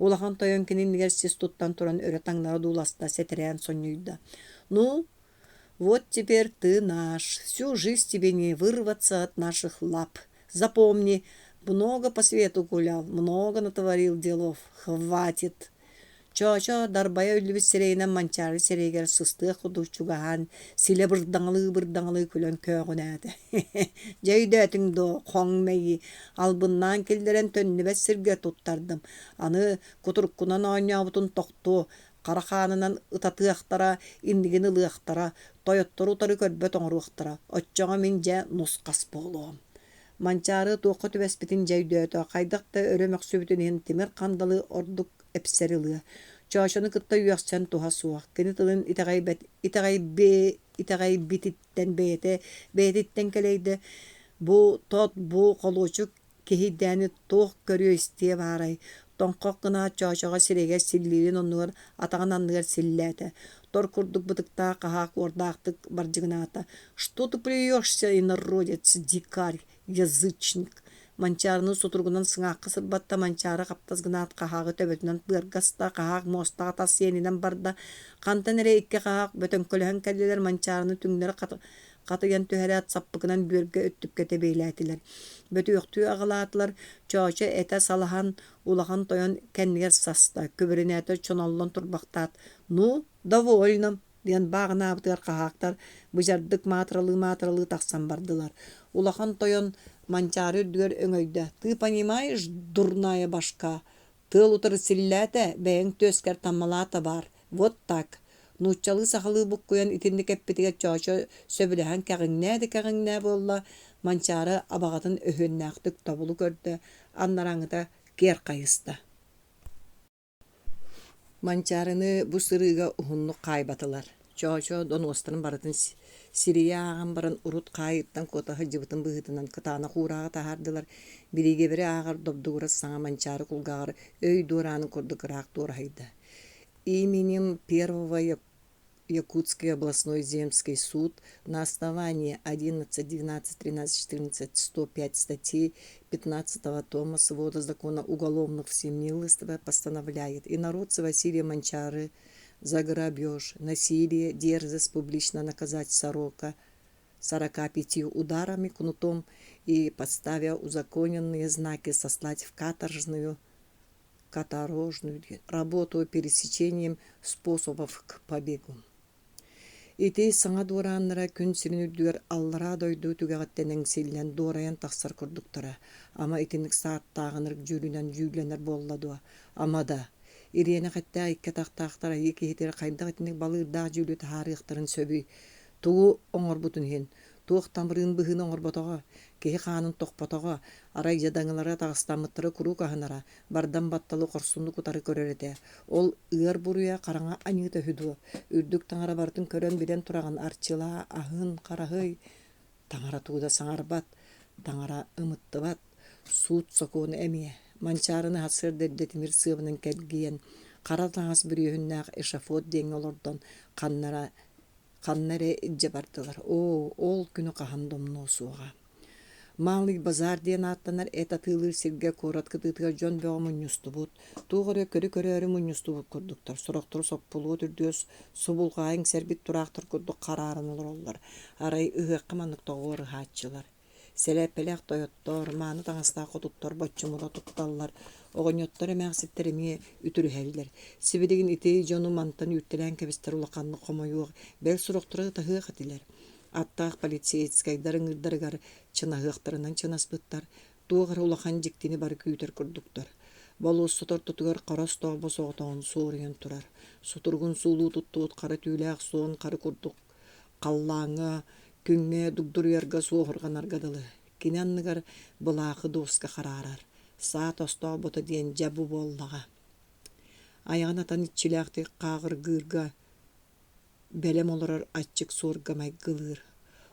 Улахан тойон кини иннигэр сис туттан туран өрө таҥнары дууласта, сэтэрээн сонньуйда. «Ну, Вот теперь ты наш, всю жизнь тебе не вырваться от наших лап. Запомни, много по свету гулял, много натворил делов, хватит. Чоочо дарбайа үллүбүт сирэйинэн Манчаары сирэйигэр сыстыах курдук чугаһаан, силэ бырдаҥалыы-бырдаҥалыы күлэн көөҕүнээтэ. Дьэ өйдөөтүҥ дуо, хоҥ мэйии, албыннаан киллэрэн төннүбэт сиргэ туттардым. Аны кутуруккунан оонньообутун тохтуо, Хара хаанынан ытатыахтара, иннигин ылыахтара, тойоттору утары көрбөт оҥоруохтара, оччоҕо мин дьэ нус-хас буолуом. Манчаары туохха түбэспитин дьэ өйдөөтө, хайдах да өрө мөхсүбүтүн иһин тимир хандалы ордук эпсэри ылыа. Чоочону кытта үөхсэн туһа суох, кини тылын итэҕэйбэт итэҕэйби итэҕэйбититтэн бэйэтэ бэйэтиттэн кэлэйдэ, бу тот, бу холуочук Киһийдээни туох көрүө-истиэ баарай, тоҥхох гынаат Чоочоҕо сирэйигэр силлиирин оннугар атаҕын анныгар силлээтэ, тор курдук бытыктаах хаһаак уордаахтык бардьыгынаата: «Что ты плюешься, инородец, дикарь, язычник?» Манчаарыны сутуругунан сыҥаахха сырбатта, Манчаары хаптас гынаат хаһааҕы төбөтүнэн быарга аста, хаһаах муостаҕа тас сиэнинэн барда. Хантан эрэ икки хаһаах бөтөҥкөлөһөн кэллилэр, Манчаарыны түҥнэри хатыйан түһэрээт саппыкынан бүөргэ өттүккэ тэбиэлээтилэр. Бөтүөхтүү аҕылаатылар, Чоочо этэ салаһан улахан тойон кэннигэр саста, күбүрүнээтэр чоноллон турбахтаат, «Ну, довольно!» диэн бааҕынаабытыгар хаһаактар быдьардык маатыралыы-маатыралыы тахсан бардылар. Улахан тойон Манчаары үрдүгэр өҥөйдө: «Ты понимаешь, дурная башка, тыал утары силлээтэ, бэйэҥ түөскэр таммалаата баар, вот так!» Нууччалыы-сахалыы буккуйан итинник эппитигэр Чоочо сөбүлэһэн кэҕиҥнээ да кэҕиҥнээ буолла, Манчаары абаҕатын өһүөннээхтик тобулу көрдө, анарааҥҥыта киэр хайыста. Манчаарыны бу сырыыга уһуннук хаайбатылар. Чоочо донуостарын барытын сирийэ ааҕан баран урут хаайыыттан куота сылдьыбытын быһыытынан кытаанах уурааҕы таһаардылар. Бириигэбэри ааҕар добдугурас саҥа Манчаары кулгааҕар өй дуораанын курдук ыраах дуораһыйда. Именем первого Якутский областной земский суд на основании 11, 12, 13, 14, 105 статьи 15 тома свода закона уголовных всемилостиво постановляет инородца Василия Манчары за грабеж, насилие, дерзость публично наказать сорока 45 ударами кнутом и, подставя узаконенные знаки, сослать в каторжную каторожную работу пересечением способов к побегу. Ити саҥа дуорааннара күн сирин үрдүгэр аллараа дойду түгэҕиттэн эҥсиллэн дуорайан тахсар курдуктара. Ама итинник сааттааҕынырык дьүүлүнэн дьүүллэнэр буолла дуо? Ама да, ириэнэх эттээх икки атахтаахтар айыы киһитигэр хайдах итинник балыырдаах дьүүлү таһаарыахтарын сөбүй? Тугу оҥорбутун иһин, туох тамырыын быһыыны оҥорботоҕо, киһи хаанын тохпотоҕо, арай дьадаҥылара таҕыстаммыттара куруук аһынара, бардам батталы хорсуннук утары көрөр этэ. Ол ыар буруйа хараҥа аньыыта үһү дуо? Үрдүк таҥара барытын көрөн-билэн тураҕын арчылаа, аһын, хараһый. Таҥара тугу да саҥарбат, таҥара ымыттыбат, суут-сокуон эмиэ. Манчаарыны сарсыарда эрдэ тимир сыабынан кэлгийэн, хара таҥас бүрүөһүннээх эшафот диэҥҥэ олордон ханнара ханна эрэ илдьэ бардылар. Оо, ол күнү хаһан да умнуо суоҕа. Малый базар диэн ааттанар эт атыылыыр сиргэ куорат кытыытыгар дьон бөҕө мунньустубут, туох эрэ көрү-көрөөрү мунньустубут курдуктар, сорохторо соппулуот үрдүгэр субулҕаа иҥсэрбит тураахтар курдук харааран олороллор. Арай ыһыахха маннык тоҕуоруһааччылар. Сэлээппэлээх тойоттор, мааны таҥастаах хотуттар боччумура тутталлар, оҕонньоттор эмээхситтэр эмиэ үтүрүһэллэр. Сибилигин ити дьону мантан үүртэлээн кэбистэр улаханнык хомойуох, бэл сурахтара ытаһыах этилэр. Аттаах полицейскайдар ыҥыырдарыгар чынаһыахтарынан чынаспыттар, туох эрэ улахан дьиктини бары күүтэр курдуктар. Болуоссат ортотугар хара остоолбо соҕотоҕун суоруйан турар. Сутуругун суулуу туттубут хара түүлээх суон хары курдук халлааҥҥа, күҥҥэ дугдуруйарга суоһурҕанарга дылы. Кини анныгар былаахы дуоска хараарар. Саа тостообото диэн дьэ бу буоллаҕа. Айаҕын атан иччилээхтик хааҕыргыырга бэлэм олорор аччык суорга майгылыыр.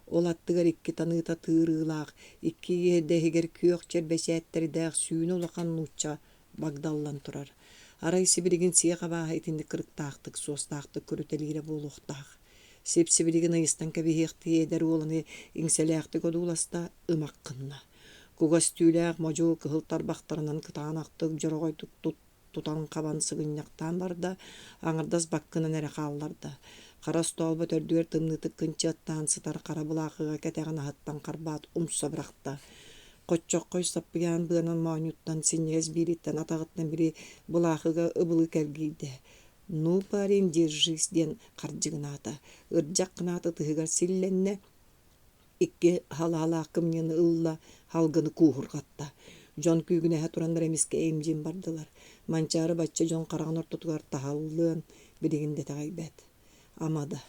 Ол аттыгар икки таныыта тыырыылаах, икки иэдэһигэр күөх чэрбэчээттэрдээх сүүнэ улахан нуучча багдаллан турар. Арай сибилигин сиэх абааһы итинник кырыктаахтык, суостаахтык көрүтэлиирэ буолуохтаах. Сип-сибилигин ыйыстан кэбиһиэхтии эдэр уоланы иҥсэлээхтик одууласта, ымах гынна. Кугас түүлээх модьу кыһыл тарбахтарынан кытаанахтык дьороҕойдук тут тутан-хабан сыгынньахтаан барда, аҥардас баккынан эрэ хаалларда. Хара остоолбо төрдүгэр тымныытык кынчыаттаан сытар хара былаахыга кэтэҕин аһыттан харбаат умса бырахта. Хоччоххой саппыйаан быанан моонньуттан синньигэс биириттэн атаҕыттан били былаахыга ыбылы кэлгийдэ. «Ну, парень, держись» диэн хардьыгынаата. Ырдьах гынаат ытыһыгар силлэннэ, икки халаалаах кымньыыны ылла, халгыны кууһурҕатта. Дьон күүгүнэһэ тураннар эмискэ эйимдьин бардылар. Манчаары бачча дьон хараҕын ортотугар таһаллыан билигин да итэҕэйбэт. Ама да,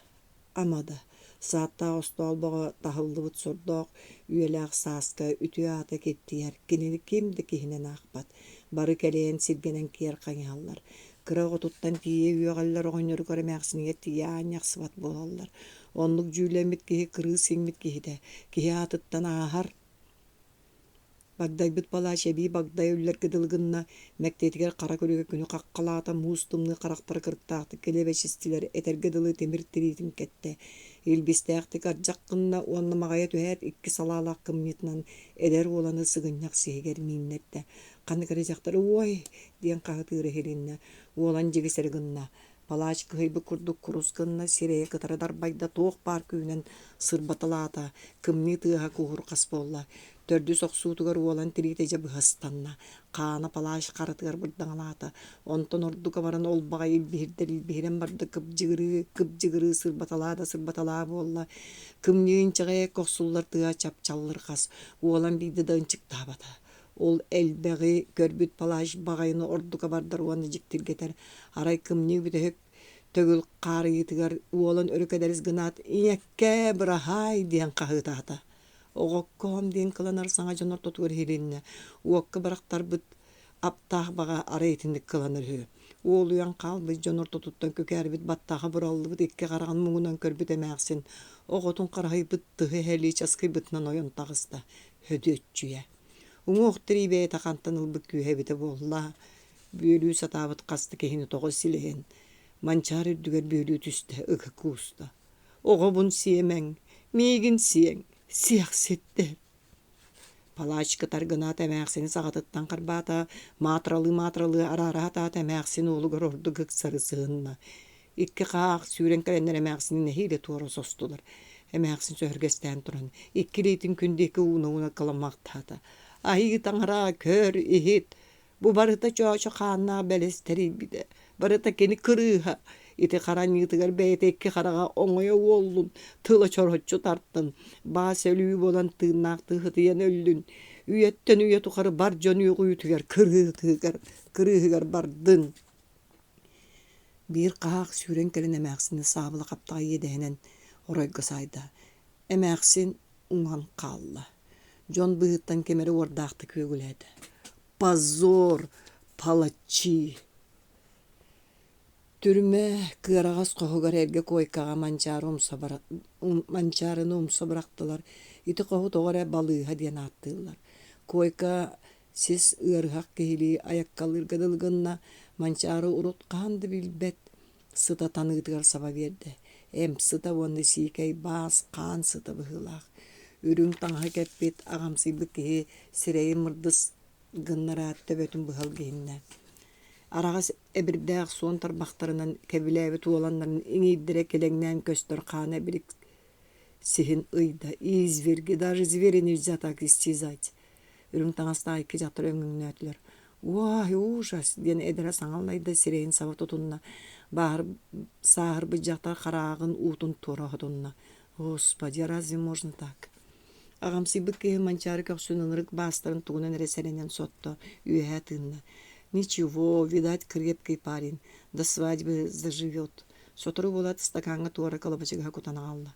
ама да, сааттаах остоолбоҕо таһыллыбыт сордоох үйэлээх сааска үтүө аата киртийэр, кинини ким да киһинэн аахпат. Бары кэлэйэн сиргэнэн киэр хайыһаллар. Кыра оҕотуттан тиийэ үөҕэллэр оҕонньоругар эмээхсинигэр тиийэ аанньахсыбат буолаллар. Оннук дьүүллэммит киһи кырыыс иҥмит киһитэ, киһи аатыттан ааһар. Багдайбыт палач эбии багдайа үллэргэ дылы гынна, мэктиэтигэр хара күлүгэ күнү хаххалаата, муус тымныы харахтара кырыктаахтык килэбэчистилэр, этэргэ дылы тимир тириитин кэттэ. Илбистээхтик ардьах гынна уонна маҕайа түһээт икки салаалаах кымньыытынан эдэр уоланы сыгынньах сиһигэр мииннэрдэ. Ханнык эрэ дьахтар «Уой!» диэн хаһытыыра иһилиннэ. Уолан дьигисэри гынна. Палач кыһыйбыт курдук курус гынна, сирэйэ кытары дарбайда, туох баар күүһүнэн сырбаталаата, кымньыы тыаһа куһурҕас буолла. Төрдүс охсуутугар уолан тириитэ дьэ быһа ыстанна, хаана палач харатыгар бырдаҥалаата. Онтон ордук абаран ол баҕайы илбиһирдэр илбиһирэн барда, кыбдьыгырыы, кыбдьыгырыы сырбаталаа да сырбаталаа буолла. Кымньыы инчэҕэй эккэ охсуллар тыаһа чап-чаллырҕас, уолан биирдэ да ынчыктаабата. Ол элбэҕи көрбүт палач баҕайыны ордук абардар уонна дьиктиргэтэр. Арай кымньыы бүтэһик төгүл хаарыйыытыгар уолан өрө кэдэрис гынаат «Ийэккээ, быраһаай!» диэн хаһыытаата. Оҕоккоом диэн кыланар саҥа дьон ортотугар иһилиннэ. Уокка бырахтарбыт аптаах баҕа арай итинник кыланар үһү. Уолуйан хаалбыт дьон ортотуттан күкээрбит баттаҕа быраллыбыт икки хараҕын муҥунан көрбүт эмээхсин оҕотун хараһыйбыт тыһы эһэлии часкыйбытынан ойон таҕыста. Һөдүөччүйэ. Уҥуох тирии бэйэтэ хантан ылбыт күүһэ эбитэ буолла, бүөлүү сатаабыт хас да киһини тоҕо силэйэн, манчаары үрдүгэр бүөлүү түстэ, ыга кууста. «Оҕобун сиэмэҥ, миигин сиэҥ, сиэхситтэр!» Палач кытар гынаат эмээхсини саҕатыттан харбаата, маатыралыы-маатыралыы араара сатаата эмээхсин уолугар ордук ыксары сыһынна. Икки хаах сүүрэн кэлэннэр эмээхсини нэһиилэ туора состулар. Эмээхсин сөһүргэстээн туран, икки илиитин күн диэки ууна-ууна кыламмахтаата. «Айыы таҥара, көр, иһит! Бу барыта чоочо хааннаах бэлэс тэрийбитэ, барыта кини кырыыһа. Ити хара аньыытыгар бэйэтэ икки хараҕа оҥойо уоллун, тыла чороччу тартын, баас өлүү буолан тыыннаахтыы ытыйан өллүн, үйэттэн үйэ тухары бар дьон үөҕүүтүгэр кырыытыгар, кырыыһыгар бардын. Биир хаһаах сүүрэн кэлэн эмээхсини саабыла хаптаҕай иэдэһинэн оройго саайда. Эмээхсин уҥан хаалла. Дьон быыһыттан ким эрэ уордаахтык үөгүлээтэ. «Позор! Палачи!» Түрмэ кыараҕас хоһугар эргэ куойкаҕа Манчаары умса Манчаарыны умса бырахтылар. Ити хоһу тоҕо эрэ балыыһа диэн ааттыыллар. Куойка сис ыарыһах киһилии айаккалыырга дылы гынна, Манчаары урут хаһан да билбэт сыта таныытыгар саба биэрдэ. Эмп сыта уонна сиикэй баас хаан сыта быһыылаах. Үрүҥ таҥаһы кэппит, аҕамсыйбыт киһи сирэйин мырдыс гыннараат төбөтүн быһа илгиһиннэ. Араҕас эбирдээх суон тарбахтарынан кэбилээбит уоланнарын иҥиирдэрэ килэҥнээн көстөр хаана эбирик сиһин ыйда. Изверги, даже звери нельзя так истязать. Үрүҥ таҥастаах икки дьахтар өҥөҥнөөтүлэр. «Уай, ужас!» диэн эдэрэ саҥа аллайда, сирэйин саба тутунна. Бааһыр сааһырбыт дьахтар харааҕын уутун туора хотунна. «Господи, разве можно так?» Аҕамсыйбыт киһи Манчаары көхсүн ынырык баастарын тугунан эрэ сэрэнэн сотто, үөһэ тыынна. «Ничего, видать, крепкий парень, до свадьбы заживет». Сотору буолаат ыстакааҥҥа туора кылабачыгаһы кутан аҕалла.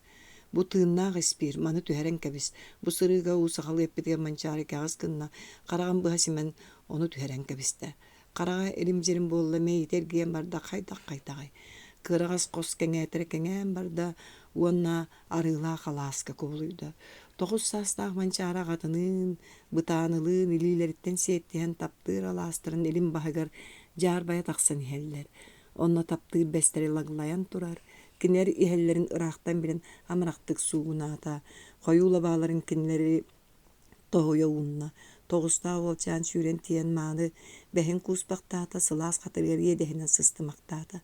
Бу тыыннаах испиир, маны түһэрэн кэбис. Бу сырыыга уу сахалыы эппитигэр Манчаары кэҕис гынна, хараҕын быһа симэн ону түһэрэн кэбистэ. Хараҕа илим-дьирим буолла, мэйиитэ эргийэн барда, хайдах-хайдаҕай. Кыараҕас хос кэҥээтэрэ кэҥээн барда уонна арыылаах алааска кубулуйда. Тоҕус саастаах Манчаары аҕатыныын, бытаанылыын илиилэриттэн сиэттиһэн таптыыр алаастарын илин баһыгар дьаарбайа тахсан иһэллэр. Онно таптыыр бэстэри лаглайан турар, кинилэр иһэллэрин ыраахтан билэн амарахтык суугунаата, хойуу лабааларын кинилэри тоһуйа уунна. Тоҕустаах уолчаан сүүрэн тиийэн мааны бэһин кууспахтаата, сылаас хатырыгар иэдэһинэн сыстымахтаата.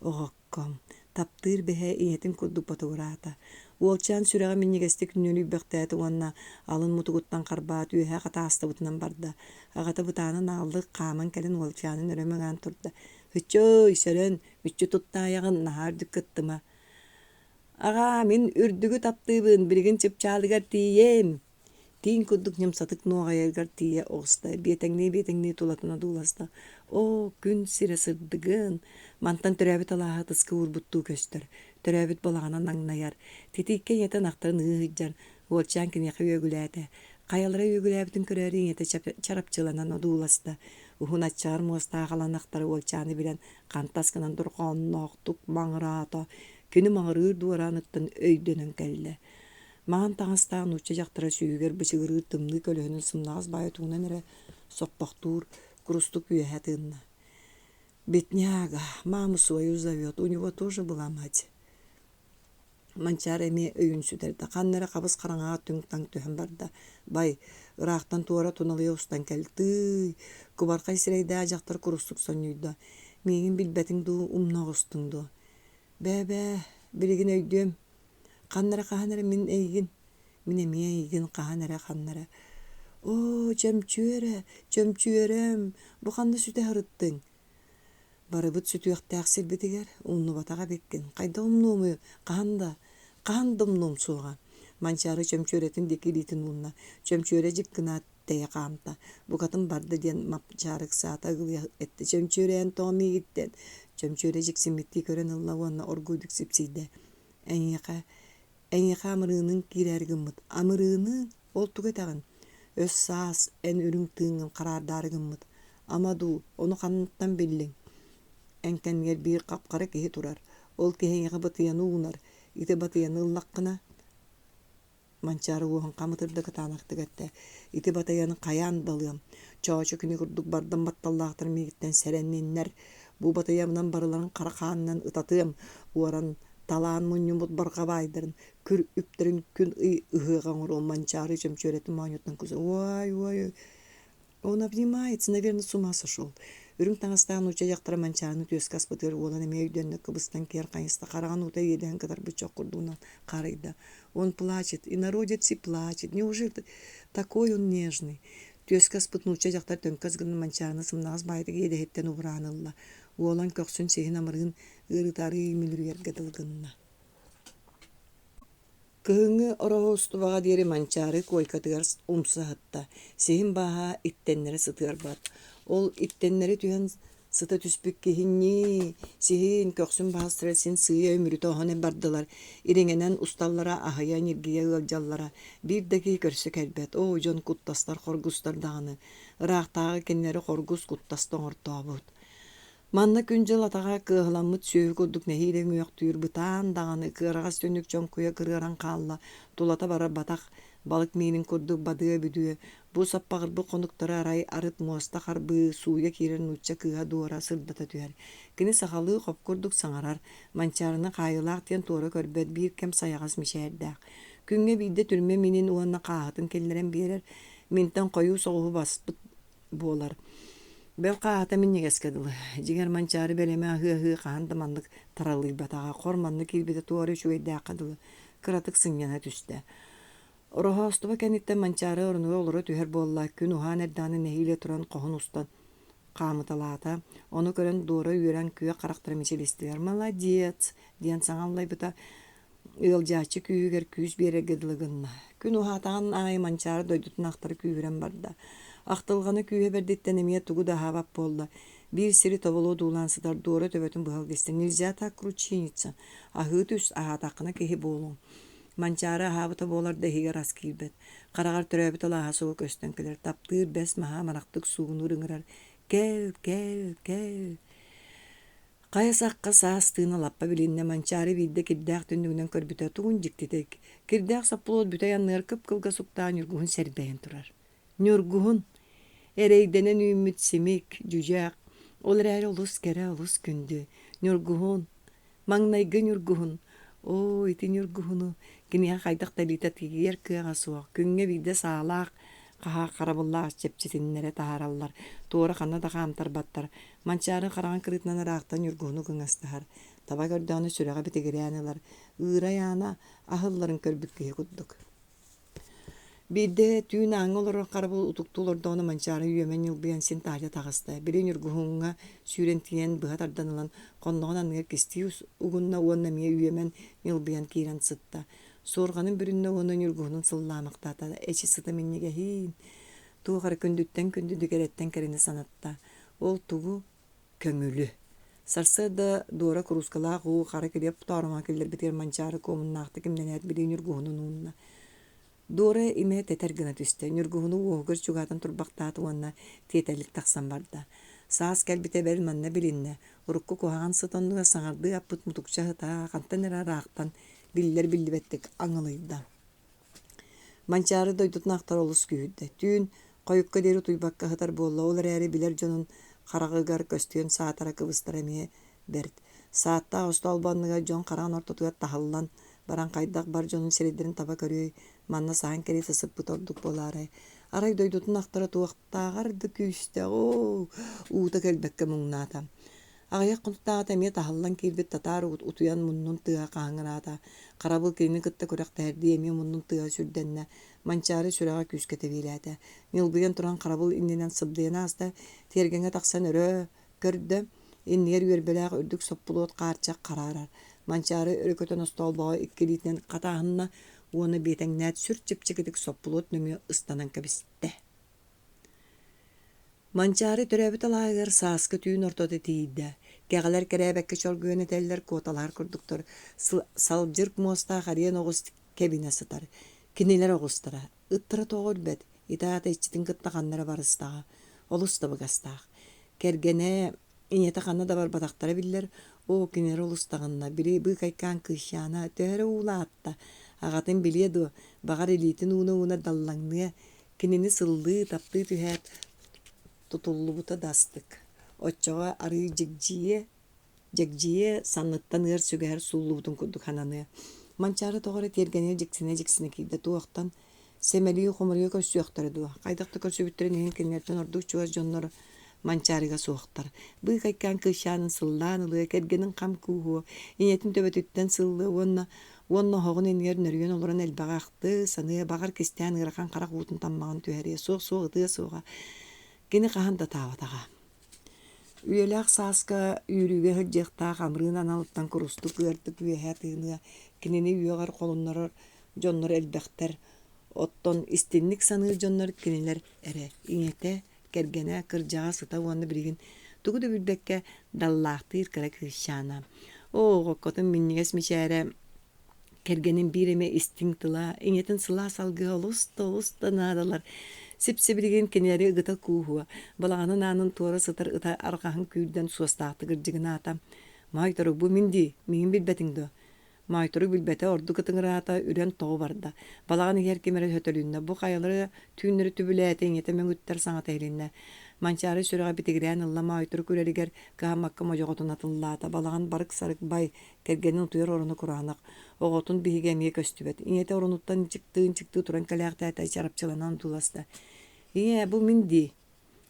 Оҕокком, таптыыр бэһэ ийэтин курдук ботугураата. Уолчаан сүрэҕэ минньигэстик нүөлүйбэхтээтэ уонна алын мутугуттан харбаат үөһэ хатаастыбытынан барда. Аҕата бытаанын ааллык хааман кэлэн уолчаанын өрө мыҥаан турда. Һыччыый, сөрөн, мүччү туттаайаҕын, наһаа үрдүк кыттыма. Аҕаа, мин үрдүгү таптыыбын, билигин чыпчаалыгар тиийиэм. Тииҥ курдук ньымсатык нуоҕайарыгар тиийэ оҕуста, биэтэҥнии-биэтэҥнии тулатын одууласта. Оо, күн сирэ сырдыгын! Мантан төрөөбүт алааһа ытыска уурбуттуу көстөр. Төрөөбүт балаҕана наҥнайар. Титииккэ ийэтэ ынахтарын ыы сылдьар. Уолчаан киниэхэ үөгүлээтэ. Хайалара үөгүлээбитин көрөөрү ийэтэ чарапчыланан одууласта. Уһун аччаҕар муостаах аланахтара уолчааны билэн хантас гынан дорҕоонноохтук маҥыраата. Кини маҥырыыр дуорааныттан өйдөнөн кэллэ. Маҥан таҥастаах нуучча дьахтара сүүһүгэр бычыгырыыр тымныы көлөһүнүн сымнаҕас баайы тугунан эрэ соппохтуур, курустук үөһэ тыынна. «Бедняга, маму свою зовет, у него тоже была мать». Манчаары эмиэ өйүн сүтэрдэ, ханна эрэ хабыс хараҥаҕа түҥ-таҥ түһэн барда. Бай, ыраахтан туора туналыйа устан кэл, тыый, кубархай сирэйдээх дьахтар курустук сонньуйда, миигин билбэтиҥ дуу, умна оҕустуҥ дуо? Бээ-бээ, билигин өйдүөм, ханна эрэ хаһан эрэ мин эйигин, мин эмиэ эйигин хаһан эрэ ханна эрэ Оо, Чөмчүөрэ, Чөмчүөрэм, бу ханна сүтэ сырыттыҥ? Барыбыт сүтүөхтээх сирбитигэр умнубатах эбиккин, хайдах умнуомуй, хаһан да, хаһан да умнуом суоҕа. Манчаары Чөмчүөрэтин диэки илиитин уунна. Чөмчүөрэ дьик гынаат тэйэ хаамта. Букатын барда диэн Мапчаары ыксаата ыгылыйа эттэ. Чөмчүөрэ эн тоҕо миигиттэн? Чөмчүөрэ дьиксиммиттии көрөн ылла уонна оргууйдук сипсийдэ. Эйиэхэ, эйиэхэ амырыыныҥ киирээри гыммыт. Амырыыныҥ? Ол тугу этэҕин? Өс саас эн үрүҥ тыыҥҥын хараардаары гыммыт. Ама дуу, ону хантан биллиҥ? Эн кэннигэр биир хап-хара киһи турар. Ол киһи эйиэхэ батыйаны уунар. Ити батыйаны ыллаххына, Манчаары уоһун хам ытырда кытаанахтык эттэ: «Ити батыйаны хайаан да ылыам, Чоочо кини курдук бардам батталлаахтар миигиттэн сэрэнниннэр, бу батыйабынан барыларын хара хаанынан ытатыам, уоран, талаан мунньуммут барҕа баайдарын, күр үптэрин күн ый ыһыаҕа оҥоруом Манчаары чөмчүөрэтин моонньуттан кус уой уой Он обнимается, наверное, с ума сошел. Үрүҥ таҥастаах нуучча дьахтара Манчаарыны түөскэ аспытыгар уолан эмиэ өйдөннө, кыбыстан киэр хайыста, хараҕын уута иэдэһин кытарбыт чох курдугунан хаарыйда. Он плачет, и народец и плачет. Неужели такой он нежный? Түөскэ аспыт нуучча дьахтар төҥкөс гынан Манчаарыны сымнаҕас баайытык иэдэһиттэн убураан ылла. Уолан көхсүн сиһин амырыын ыарыыта арыый мүлүрүйэргэ дылы гынна. Кыһыҥҥы Ороһуостубаҕа диэри Манчаары куойкатыгар умса сытта, сиһин бааһа иттэннэрэ сытыарбат. Ол иттэннэри түһэн сыта түспүт киһи ньии, сиһин, көхсүн баһастара син сыыйа үмүрүтэ оһон бардылар, ириҥэнэн усталлара аһыйа ньиргийэ ыалдьаллара. Биир да киһи көрсө кэлбэт, оо, дьон куттастар, хоргустар даҕаны. Ыраахтааҕы кинилэри хоргус куттаста оҥортообут. Манна күн-дьыл атаҕа кыаһыламмыт сүөһү курдук нэһиилэ үҥүөхтүүр бытаан даҕаны кыараҕас түннүк чоҥкуйа кырыаран хаалла, тулата барар-батах, балык миинин курдук бадыа-бүдүө, бу саппаҕырбыт хонуктары арай арыт муоста харбыы, сууйа киирэр нуучча кыыһа Дуора сырдата түһэр. Кини сахалыы хоп курдук саҥарар, Манчаарыны хаайыылаах диэн туора көрбөт биир кэм сайаҕас мичээрдээх. Күҥҥэ биирдэ түрмэ минин уонна хааһытын киллэрэн биэрэр, минтэн хойуу соҕуһу баспыт буолар. Бэл хааһата минньигэскэ дылы. Дьиҥэр Манчаары бэлэмэ аһыы-аһыы хаһан да маннык таралыйбатаҕа, хор маннык киирбитэ туора үчүгэйдээххэ дылы, кыратык сынньана түстэ. Ороһоостуба кэнниттэн Манчаары оронугар олоро түһэр буолла, күн уһаан эрдэҕинэ нэһиилэ туран хоһун устан хаамыталаата. Ону көрөн Дуора үөрэн күөх харахтара мичилистилэр. «Молодец!» диэн саҥа аллайбыта. Ыалдьааччы күүһүгэр күүс биэрэргэ дылы гынна. Күн уһаатаҕын аайы Манчаары дойдутун ахтара күүһүрэн барда. Ахтылҕана күүһэ бэрдиттэн эмиэ тугу да аһаабат буолла. Биир сири тобулуо дуулаан сытар Дуора төбөтүн быһа илгистэ. Нельзя так кручиниться. Аһыы түс, аһаатаххына киһи буолуоҥ. Манчаары аһаабыта буолар да иһигэр ас киирбэт. Хараҕар төрөөбүт алааһа сугу көстөн кэлэр. Таптыыр бэс маһа амарахтык суугунуур ыҥырар. Кэл, кэл, кэл. Хайа сахха саас тыына лаппа билиннэ, Манчаары биирдэ кирдээх түннүгүнэн көрбүтэ тугун дьиктитэй, кирдээх соппулуот бүтэй анныгар кып-кылгас уктаах ньургуһун сэрбэйэн турар. Ньургуһун! Эрэйдэнэн үүммүт симик, дьүдьэх, ол эрээри олус кэрэ, олус күндү. Ньургуһун! Маҥнайгы ньургуһун! Оо, ити ньургуһуну киниэхэ хайдах да илиитэ тиийэр кыаҕа суох, күҥҥэ биирдэ саалаах, хаһаах харабыллаах чэпчэтиннэрэ таһаараллар, туора ханна да хаамтарбаттар, Манчаары хараҥа кырыытынан ыраахтан ньургуһуну кыҥастаһар, таба көрдөҕүнэ сүрэҕэ битигирээн ылар, ыырай аана аһылларын көрбүт киһи курдук. Биирдэ түүн ааҥҥа олорор харабыл утуктуу олордоҕуна Манчаары үөмэн ньылбыйан син таһырдьа таҕыста. Били ньургуһуҥҥа сүүрэн тиийэн быһа тардан ылан, хонноҕун анныгар кистии угунна уонна эмиэ үөмэн ньылбыйан киирэн сытта. Суорҕанын бүрүннэ уонна ньургуһунун сыллаамахтаата, эчи сыта минньигэһиин, туох эрэ күндүттэн күндүнү кэрэттэн кэрэни санатта. Ол тугу? Көҥүлү. Сарсыарда Дуора куруускалаах уу хара килиэп тооромоҕо киллэрбитигэр Манчаары куомуннаахтык имнэнээт били ньургуһунун уунна. Дуора имэ тэтэр гына түстэ, ньургуһуну уоһугар чугаһатан турбахтаата уонна тиэтэллик тахсан барда. Саас кэлбитэ бэл манна билиннэ, урукку куһаҕан сыт оннугар саҥардыы аппыт мутукча сыта хантан эрэ ыраахтан биллэр-биллибэттик аҥылыйда. Манчаары дойдутун ахтар олус күүһүрдэ. Түүн хойукка диэри утуйбакка сытар буолла, ол эрээри билэр дьонун хараҕыгар көстүөн саатара кыбыстара эмиэ бэрт. Сааттаах остоолбо анныгар дьон хараҕын ортотугар таһыллан баран хайдах бар дьонун сирэйдэрин таба көрүөй, манна саһан кэриэтэ сыппыт ордук буолаарай. Арай дойдутун ахтара туохтааҕар да күүстээх оо, уута кэлбэккэ муҥнаата. Аҕыйах хонуктааҕыта эмиэ таһыллан киирбит татаар утуйан муннун тыаһа хаһыҥыраата. Харабыл кинини кытта күрэхтэһэрдии эмиэ муннун тыаһа сүрдэннэ. Манчаары сүрэҕэ күүскэ тэбиэлээтэ. Ньылбыйан туран харабыл иннинэн сыбдыйан ааста, тиэргэҥҥэ тахсан өрө көрдө, иннигэр үөрбэлээх үрдүк соппулуот хаарчах хараарар. Манчаары өрө көтөн остоолбоҕо икки илиитинэн хатааһынна уонна биэтэҥнээт сүр чэпчэкитик соппулуот нөҥүө ыстанан кэбистэ. Манчаары төрөөбүт алааһыгар сааскы түүн ортото тиийдэ. Кэҕэлэр кэрээбэккэ чоргуйан этэллэр, куоталаһар курдуктар. Салдьырк муостаах эриэн оҕус кэбинэ сытар. Кинилэр оҕустара, ыттара тоҕо үрбэт, ити аата иччитин кытта ханна эрэ барыстаҕа. Олус табыгастаах. Кэргэнэ, ийэтэ ханна да барбатахтара биллэр. Оо, кинилэр олустаҕынна, били быыкайкаан кыысчаана төһө эрэ уулаатта, аҕатын билиэ дуо, баҕар илиитин ууна-ууна даллаҥныа, Кинини сыллыы, таптыы түһээт, тутуллубута да астык. Оччоҕо арыы дьигдьийэ, дьэгдьийэ санныттан ыар сүгэһэр сууллубутун курдук сананыа. Манчаары тоҕо эрэ тиэргэнигэр дьиксинэ-дьиксинэ киирдэ туохтан сэмэлии-хомуруйа көрсүөхтэрэ дуо? Хайдах да көрсүбүттэрин иһин кинилэртэн ордук чугас дьоннор Манчаарыга суохтар. Быыкайкаан кыысчаанын сыллаан ылыа, кэргэнин хам кууһуо, ийэтин төбөтүттэн сыллыа уонна Уонна оһоҕун иннигэр нөрүйэн олорон элбэҕи ахтыы, саныа, баҕар кистээн ыарахан харах уутун таммаҕын түһэриэ, суох-суох ытыа суоҕа. Кини хаһан да ытаабатаҕа. Үйэлээх сааска үүрүүгэ сылдьыахтаах амырыын аналыттан курустук ыардык үөһэ тыыныа, кинини үөҕэр холуннарар дьоннор элбэхтэр. Оттон истинник саныыр дьоннор кинилэр эрэ ийэтэ, кэргэнэ, кырдьаҕас ыта уонна билигин тугу да билбэккэ даллаахтыыр кыра кыысчаана. Оо, оҕоккотун минньигэс мичээрэ кэргэнин биир эмэ истиҥ тыла, ийэтин сылаас алгыһа олус да олус да наадалар. Сип-сибилигин кинилэри ыгыта кууһуо, балаҕанын аанын туора сытар ыта арҕаһын күүрдэн суостаахтык ырдьыгынаата. Моойторук бу мин дии, миигин билбэтиҥ дуо? Моойторук билбэтэ ордук ытыҥыраата, үрэн тоҕо барда. Балаҕан иһигэр ким эрэ сөтөлүннэ, бу хайалара түүннэри түбүлээтэ, ийэтэ мөҥүттэр саҥата иһилиннэ. Манчаары сүрэҕэ битигирээн ылла Моойторук үрэригэр кыһаммакка модьоҕотун атыллаата. Балаҕан барык-сарык бай, кэргэнин утуйар ороно кураанах. Оҕотун биһигэ эмиэ көстүбэт. Ийэтэ оронуттан ынчыктыы-ынчыктыы туран кэлээхтээтэ, чарапчыланан одууласта. «Ийээ, бу мин дии»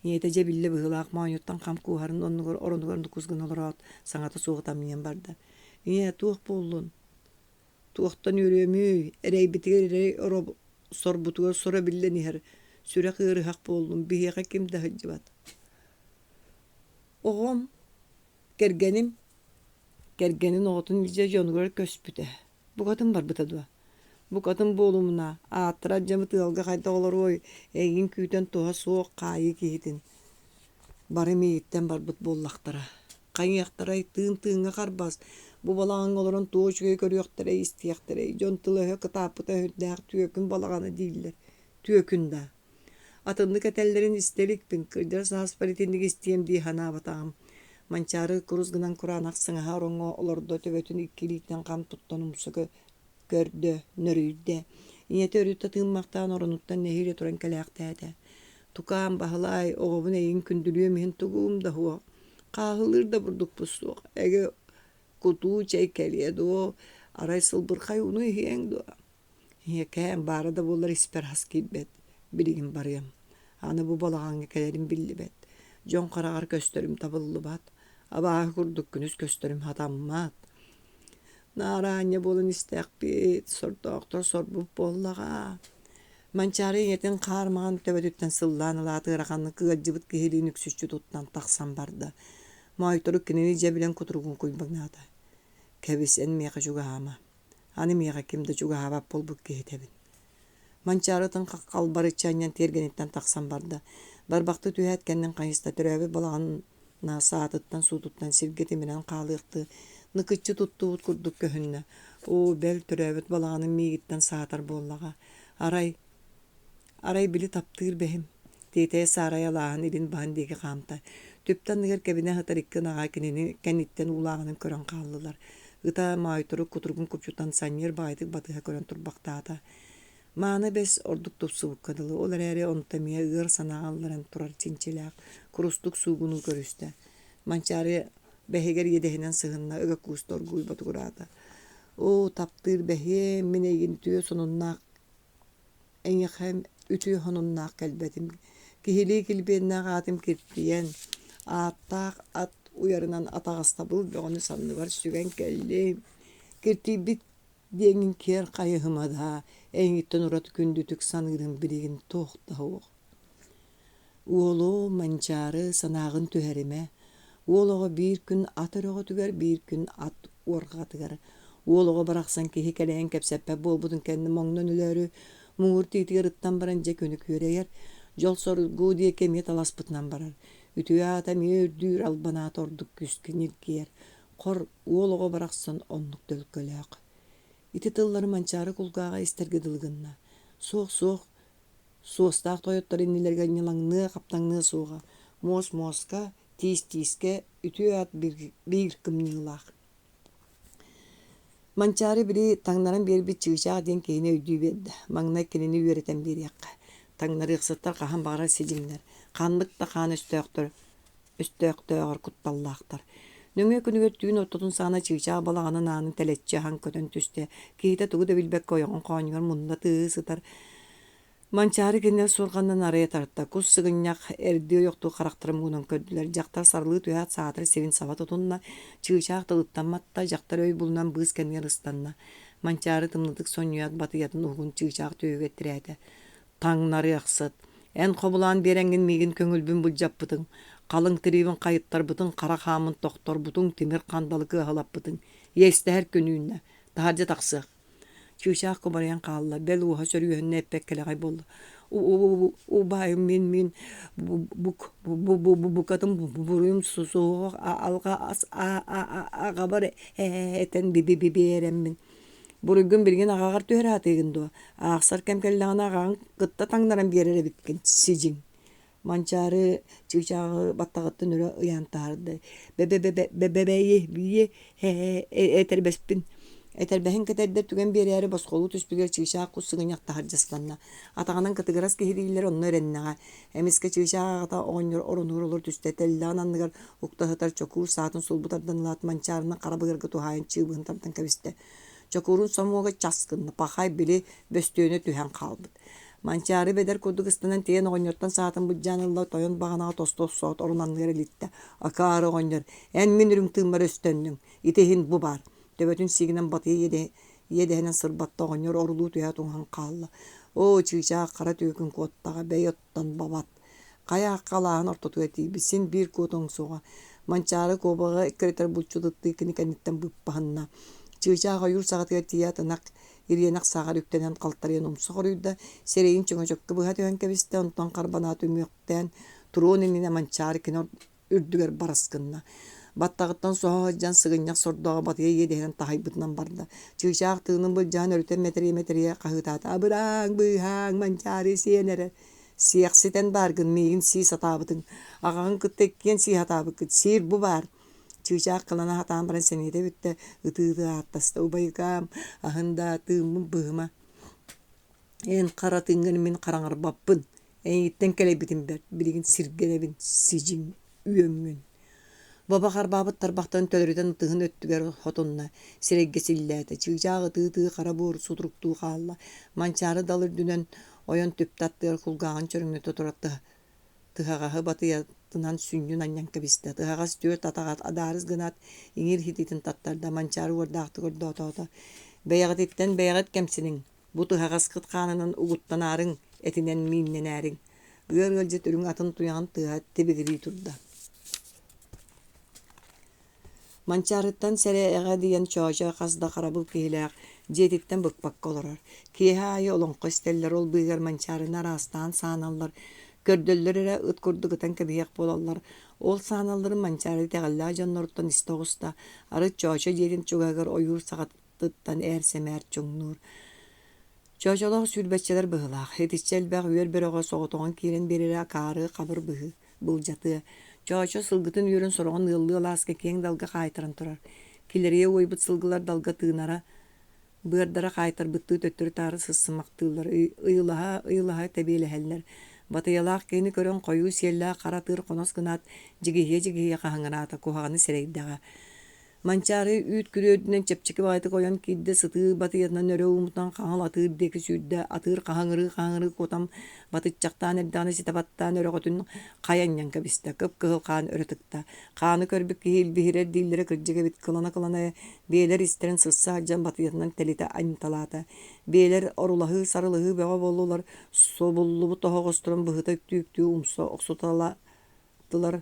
Ийэтэ дьэ биллэ быһыылаах моонньуттан хам кууһарын оннугар оронугар нукус гына олороот, саҥата суох ытамньыйан барда. «Ийээ, туох буоллун? Туохтан үөрүөмүй? Эрэйбитигэр эрэй сорбутугар соро биллэн иһэр. Сүрэх ыарыһах буоллум, биһиэхэ ким да сылдьыбат. Оҕом, кэргэним, кэргэнин оҕотун илдьэ дьонугар көспүтэ. Букатын барбыта дуо? Букатын буолумуна, ааттара алдьаммыт ыалга хайдах олоруой, эйигин күүтэн туһа суох хаайыы киһитин. Бары миигиттэн барбыт буоллахтара. Хайыахтарай, тыын тыыҥҥа харбас, бу балаҕаҥҥа олорон туох үчүгэй көрүөхтэрэй, истиэхтэрэй, дьон тыла-өһө кытааппыта сүрдээх түөкүн балаҕана дииллэр. Түөкүн даа. Атыннык этэллэрин истэ иликпин, кырдьар сааспар итинник истиэм дии санаабатаҕым. Манчаары курус гынан кураанах сыҥаһа ороҥҥо олордо, төбөтүн икки илиитинэн хам туттан умса көрдө, нөрүйдэ. Ийэтэ өрүттэ тыыммахтаан оронуттан нэһиилэ туран кэлээхтээтэ. Тукаам, Баһылаай, оҕобун эйигин күндүлүөм иһин тугум да суох, хааһылыыр да бурдукпут суох, эгэ кутуу чэй кэлиэ дуо, арай сылбырхай ууну иһиэҥ дуо Ийэкээм баара да буоллар испэр ас киирбэт, билигин барыам. Аны бу балаҕаҥҥа кэлэрим биллибэт, дьон хараҕар көстөрүм табыллыбат, абааһы курдук күнүс көстөрүм сатаммат. Наараанньа буолан истэхпит, сордоохтор сорбут буоллаҕа. Манчаары ийэтин хаар маҥан төбөтүттэн сыллаан ылаат ыараханнык ыалдьыбыт киһилиин үксүччү туттан тахсан барда. Моойторук кинини дьэ билэн кутуругун куйбаҥнаата. Кэбис, эн миэхэ чугаһаама. Аны миэхэ ким да чугаһаабат буолбут киһитэбин. Манчаары ытын халбарыччы анньан тиэргэниттэн тахсан барда. Барбахтыы түһээт кэннин хайыста төрөөбүт балаҕана саатыттан суутуттан сиргэ тимирэн хаалыахтыы ныкыччы туттубут курдук көһүннэ. Оо, бэл төрөөбүт балаҕаным миигиттэн саатар буоллаҕа. Арай Арай били таптыыр бэһим, тиэтэйэ саарайа алааһын илин баһын диэки хаамта. Түптэ анныгар кэбинэ сытар икки ынаҕа кинини кэнниттэн уулааҕынан көрөн хааллылар. Ыта Моойторук кутуругун купчутан санньыар баҕайытык батыһа көрөн турбахтаата. Мааны бэс ордук тупсубукка дылы, ол эрээри онто эмиэ ыар санааҕа ылларан турар чинчилээх, курустук суугунуу көрүстэ. Манчаары бэһигэр иэдэһинэн сыһынна, ыга кууста оргууй ботугураата. Оо, таптыыр бэһиэм, мин эйигин үтүө сонуннаах эйиэхэ үтүө сонуннаах кэлбэтим. Киһилии килбиэннээх аатым киртийэн, ааттаах ат уйарынан атаҕастабыл бөҕөнү санныбар сүгэн кэллим. Киртийбит диэҥҥин киэр хайыһыма даа, эйигиттэн ураты күндүтүк саныырым билигин туох да суох. Уолуом, Манчаары, санааҕын түһэримэ. Уол оҕо биир күн ат өрөҕөтүгэр, биир күн ат уорҕатыгар. Уол оҕо барахсан киһи кэлэйэн кэпсэппэт буолбутун кэннэ моҥнон өлөөрү, муҥур тиитигэр ыттан баран дьэ күнү күөрэйэр, дьол-соргу диэки эмиэ таласпытынан барар. Үтүө аата эмиэ үрдүүр, албан аата ордук күүскэ ньиргийэр. Хор, уол оҕо барахсан оннук төлкөлөөх. Ити тыллары Манчаары кулгааҕа истэргэ дылы гынна. Суох, суох, Суостаах тойоттор иннилэригэр ньылаҥныа, хаптаҥныа суоҕа, муос муоска, тиис тиискэ, үтүө ат биир кымньыылаах. Манчаары били таҥнаран биэрбит чыычаах диэн киһини өйдүү биэрдэ. Маҥнай кинини үөрэтэн биэриэххэ. Таҥнарыахсыттар хаһан баҕарар сидьиҥнэр, ханнык да хаан өстөөхтөр өстөөхтөөҕөр кутталлаахтар. Нөҥүө күнүгэр түүн ортотун саҕана чыычаах балаҕанын аанын тэлэччи аһан көтөн түстэ. Киһитэ тугу да билбэккэ ойоҕун хоонньугар мунна тыаһыы сытар. Манчаары кинилэр суорҕанынан арыйа тарта. Кус сыгынньах, эрдии ойохтуу харахтарын муҥунан көрдүлэр. Дьахтар сарылыы түһээт саатар сирин саба тутунна, чыычаах тылыттан матта, дьахтар өй булунан быыс кэннигэр ыстанна. Манчаары тымнытык сонньуйаат батыйатын уһугун чыычаах түөһүгэр тирээтэ. Таҥнарыахсыт, эн хобулаан биэрэҥҥин миигин көҥүлбүн былдьаппытыҥ, халыҥ тириибин хайыттарбытыҥ, хара хааммын тохторбутуҥ, тимир хандалы кыаһылаппытыҥ. Иэстэһэр күн үүннэ, таһырдьа тахсыах. Чыычаах кубарыйан хаалла, бэл уоһа сөрүөһүннэ эппэт кэлэҕэй буолла. Убайым мин мин букатын буруйум суох алҕас аҕабар этэн биэрэммин Буруйгун билигин аҕаҕар түһэрэ сатыыгын дуо? Аахсар кэм кэллэҕинэ аҕаҕын кытта таҥнаран биэрэр эбиккин, сидьиҥ Манчаары чыычааҕы баттаҕыттан өрө ыйаан таһаарда. Бэбэбэйи этэрбэспин Этэрбэһин кэтэрдэр түгэн биэрээри босхолуу түспүтүгэр чыычаах кус сыгынньах таһырдьастанна. Атаҕынан кытыгырас киһи дииллэр онно эрэннэҕэ. Эмискэ чыычаах аҕата оҕонньор оронугар олоро түстэ, тэллэҕин анныгар укта сытар чокуур саатын сулбу тардан ылаат, Манчаарынан хара быарга туһаайан чыыбыһын тардан кэбистэ. Чокуурун сомуога час гынна, пахай били бөстүөнэ түһэн хаалбыт. Манчаары бэдэр курдук ыстанан тиийэн оҕонньортон саатын былдьаан ылла, тойон баҕанаҕа тосту охсоот орун анныгар илиттэ. Акаары оҕонньор, эн мин үрүҥ тыыммар өстөннүҥ, ити иһин бу баар. Төбөтүн сиигинэн батыйа иэдэһинэн сырбатта оҕонньор орулуу түһээт уҥан хаалла. Оо, чыычаах хара түөкүн куоттаҕа, бэйэ оттон бабат. Хайа аахха алааһын ортотугар тиийбит, син биир куотуоҥ суоҕа. Манчаары куобаҕы эккирэтэр булчут ыттыы кини кэнниттэн быыппаһынна. Чыычаах ойуур саҕатыгар тиийээт ынах ириэнэх сааҕар үктэнэн халтарыйан умса хоруйда, сирэйин чөҥөчөккө быһа түһэн кэбистэ, онтон харбанаат үҥүөхтээн туруон иннинэ Манчаары кини үрдүгэр барыс гынна. Баттаҕыттан соһо сылдьан сыгынньах сордооҕу батыйа иэдэһинэн таһыйбытынан барда. Чыычаах тыынын былдьаан өрүтэн мэтэрийэ-мэтэрийэ хаһыытаата: «Абырааҥ, быыһааҥ, Манчаары сиэн эрэ!» «Сиэхситэн бааргын, миигин сии сатаабытыҥ, аҕаҕын кытта иккиэн сии сатаабыккыт, сиир бу баар!» Чыычаах кылана сатаан баран сэниэтэ бүттэ, ытыы-ытыы ааттаста: «Убайыкаам, аһын даа, тыыммын быһыма, эн хара тыыҥҥын мин хараҥарбаппын, Эйигиттэн кэлэйбитим бэрт, билигин сиргэнэбин, сидьиҥ үөҥҥүн Баба харбаабыт тарбахтарын төлөрүтэн ытыһын өттүгэр хотунна, сирэйгэ силлээтэ, чыычаах ытыы-ытыы хара буор сутуруктуу хаалла. Манчаары дал үрдүнэн ойон түптэ аттыгар кулгааҕын чөрөҥнөтө турар тыһаҕаһы батыйатынан сүнньүн анньан кэбистэ. Тыһаҕас түөрт атаҕа адаарыс гынаат, иҥиир иһитин таттарда, Манчаары уордаахтык ордоотоото: «Бэйэҕититтэн бэйэҕит кэмсиниҥ, Бу тыһаҕаскыт хаанынан угуттанаарыҥ, этинэн мииннэнээриҥ. Ыар ыалдьыт үрүҥ атын туйаҕын тыаһа тибигирии турда. Манчаарыттан сэрэҕэ диэн Чоочо хас да харабыл киһилээх дьиэтиттэн быкпакка олорор. Киэһэ аайы олоҥхо истэллэр, ол быыһыгар Манчаарыны араастаан сааналлар, көрдөллөр эрэ ыт курдук ытан кэбиһиэх буолаллар. Ол сааналларын Манчаары итэҕэллээх дьонноруттан истэ оҕуста, арыт Чоочо дьиэтин чугаһыгар ойуур саҕата тыттан ээр-сэмээр чуҥнуур. Чоочолоох сүүрбэччэлэр быһыылаах, итиччэ элбэх үөр бөрөҕө соҕотоҕун киирэн биэрэрэ акаары хабыр быһыы, былдьатыа. Чоочо сылгытын үөрүн сороҕун ыаллыы алааска киэҥ далга хаайтаран турар. Килэрийэ уойбут сылгылар далга тыынара Быардара хаайтарбыттыы төттөрү-таары сыссымахтыыллар, ыйылаһа-ыйылаһа тэбиэлэһэллэр. Батыйалаах киһини көрөн хойуу сиэллээх хара атыыр хонос гынаат, дьигиһийэ-дьигиһийэ хаһыҥыраата, куһаҕаны сэрэйдэҕэ. Манчаары үүт күрүө үрдүнэн чэпчэки баҕайытык ойон киирдэ, сытыы батыйатынан өрө ууммутунан хаҥыл атыыр диэки сүүрдэ, атыыр хаһыҥырыы-хаһыҥырыы куотан батыччахтаан эрдэҕинэ ситэ баттаан өрөҕөтүн хайа анньан кэбистэ, кып-кыһыл хаан өрө тыкта. Хааны көрбүт киһи илбиһирэр дииллэрэ кырдьык эбит, кылана-кылана биэлэр истэрин сырса сылдьан батыйатынан тэлитэ анньыталаата. Биэлэр орулаһыы-сарылаһыы бөҕө буоллулар, субуллубут оһоҕосторун быһыта үктүү-үктүү умса охсуталаатылар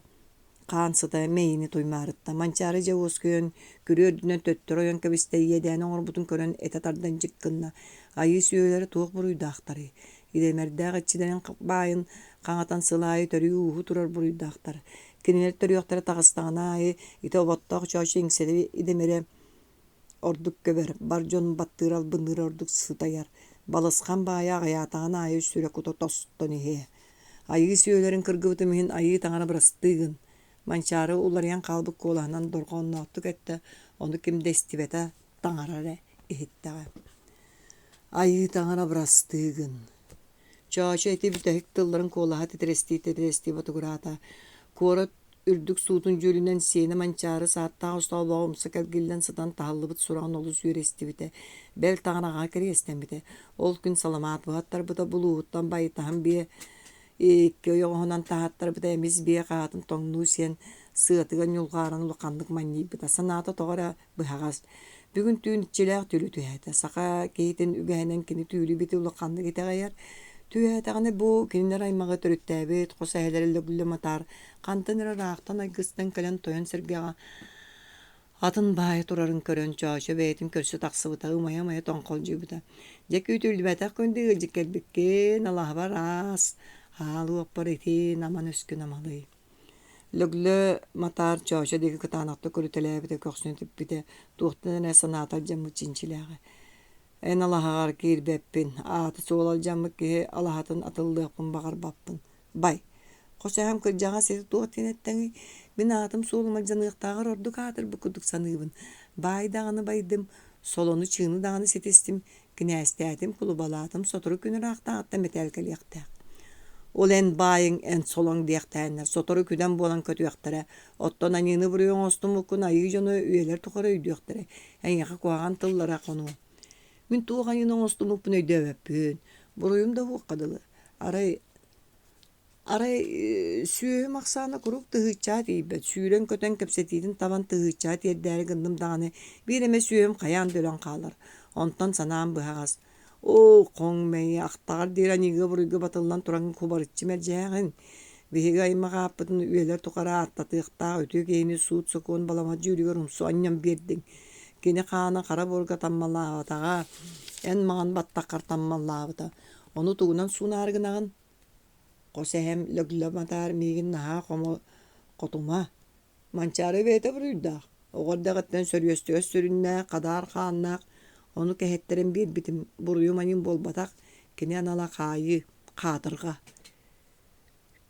Хаан сыта мэйиини туймаарытта. Манчаары дьэ уоскуйан, күрүө үрдүнэн төттөрү ойон кэбистэ, иэдээни оҥорбутун көрөн этэ тардан дьик гынна. Айыы сүөһүлэрэ туох буруйдаахтарый? Идэмэрдээх иччилэрин баайын хаҥатан сыл аайы төрүү-ууһуу турар буруйдаахтар. Кинилэр төрүөхтэрэ таҕыстаҕына аайы ити оботтоох чоочо иҥсэлэри идэмэрэ ордук көбөр, бар дьон баттыыр албынныыра ордук сытайар, балысхан баайа аҕыйаатаҕын аайы сүрэ-кута тостон иһиэ. Айыы сүөлэрин кыргыбытым иһин айыы таҥара бырастыы гын. Манчаары уларыйан хаалбыт куолаһынан дорҕоонноохтук эттэ, ону ким да истибэтэ, таҥара эрэ иһиттэҕэ. Айыы таҥара бырастыы гын. Чоочо ити бүтэһик тылларын куолаһа титирэстии-титирэстии ботугураата. Куорат үрдүк суутун дьүөлүнэн сиэнэ Манчаары сааттаах остоолбоҕо умса кэлгиллэн сытан таһыллыбыт сураҕын олус үөрэ истибитэ, бэл таҥараҕа кэриэстэммитэ. Ол күн саламаат буһаттарбыта, булууһуттан байытаһан биэ икки ойоҕоһунан таһааттарбыта, эмис биэ хаатын тоҥнуу сиэн сыатыгар ньулҕааран улаханнык манньыйбыта. Санаата тоҕо эрэ быһаҕас. Бүгүн түүн иччилээх түүлү түһээтэ. Саха киһитин үгэһинэн кини түүлү-бити улаханнык итэҕэйэр. Түһээтэҕинэ бу кинилэр аймаҕы төрүттээбит хос эһэлэрэ Лөглө Матаар хантан эрэ ыраахтан айгыстан кэлэн тойон сэргэҕэ атын баайа турарын көрөн Чоочо бэйэтин көрсө тахсыбыта, ымайа-ымайа тоҥхолдьуйбута. Дьэ күүтүллүбэтэх күндү ыалдьыт кэлбиккин, алаһабар аас, аал уоппар итин, аман өскүн амалый. Лөглө Матаар Чоочо диэки кытаанахтык көрүтэлээбитэ, көхсүн типпитэ, туохтан эрэ санаата алдьаммыт чинчилээҕэ. Эн алаһаҕар киирбэппин, аата-суола алдьаммыт киһи алаһатын атыллыахпын баҕарбаппын. Бай, хос эһэм кырдьаҕас ити туох диэн эттэҥий? Мин аатым-суолум алдьаныахтааҕар ордук аатырбыт курдук саныыбын. Баай даҕаны байдым, солону-чыыны даҕаны ситистим, Кинээстээтим, кулубалаатым, сотору күн ыраахтааҕыттан мэтээл кэлиэхтээх. Ол эн баайыҥ, эн солоҥ диэхтээннэр, сотору күдэн буолан көтүөхтэрэ. Оттон аньыыны-буруйу оҥостуммуккун айыы дьоно үйэлэр тухары өйдүөхтэрэ, эйиэхэ куһаҕан тыллара хонуо. Мин туох аньыыны оҥостубуппун өйдөөбөппүн, буруйум да уһуохха дылы. Арай Арай сүөһүм ахсаана куруук тыһыыччаҕа тиийбэт, сүүрэн-көтөн кэпсэтиитин табан тыһыыччаҕа тиэрдээри гынным даҕаны, биир эмэ сүөһүм хайаан да өлөн хаалар. Онтон санаам быһаҕас: «Оо, хоҥ мэйи, ахтаҕар диэри аньыыга-буруйга батыллан туран кубарыччы мэлдьэһэҕин. Биһиги аймах ааппытын үйэлэр тухары ааттатыахтаах үтүө киһини суут-сокуон баламат дьүүлүгэр умсу анньан биэрдиҥ. Кини хаана хара буорга таммалаабатаҕа, эн маҥан баттаххар таммалаабыта. Ону тугунан суунаары гынаҕын?» Хос эһэм Лөглө Матаар миигин наһаа хотума, Манчаары бэйэтэ буруйдаах, оҕо эрдэҕиттэн сөрүөстүгэс сүрүннээх, хадаар хааннаах, ону кэһэттэрэн биэрбитим буруйум аньыым буолбатах, кини анала хаайыы, хаатырҕа.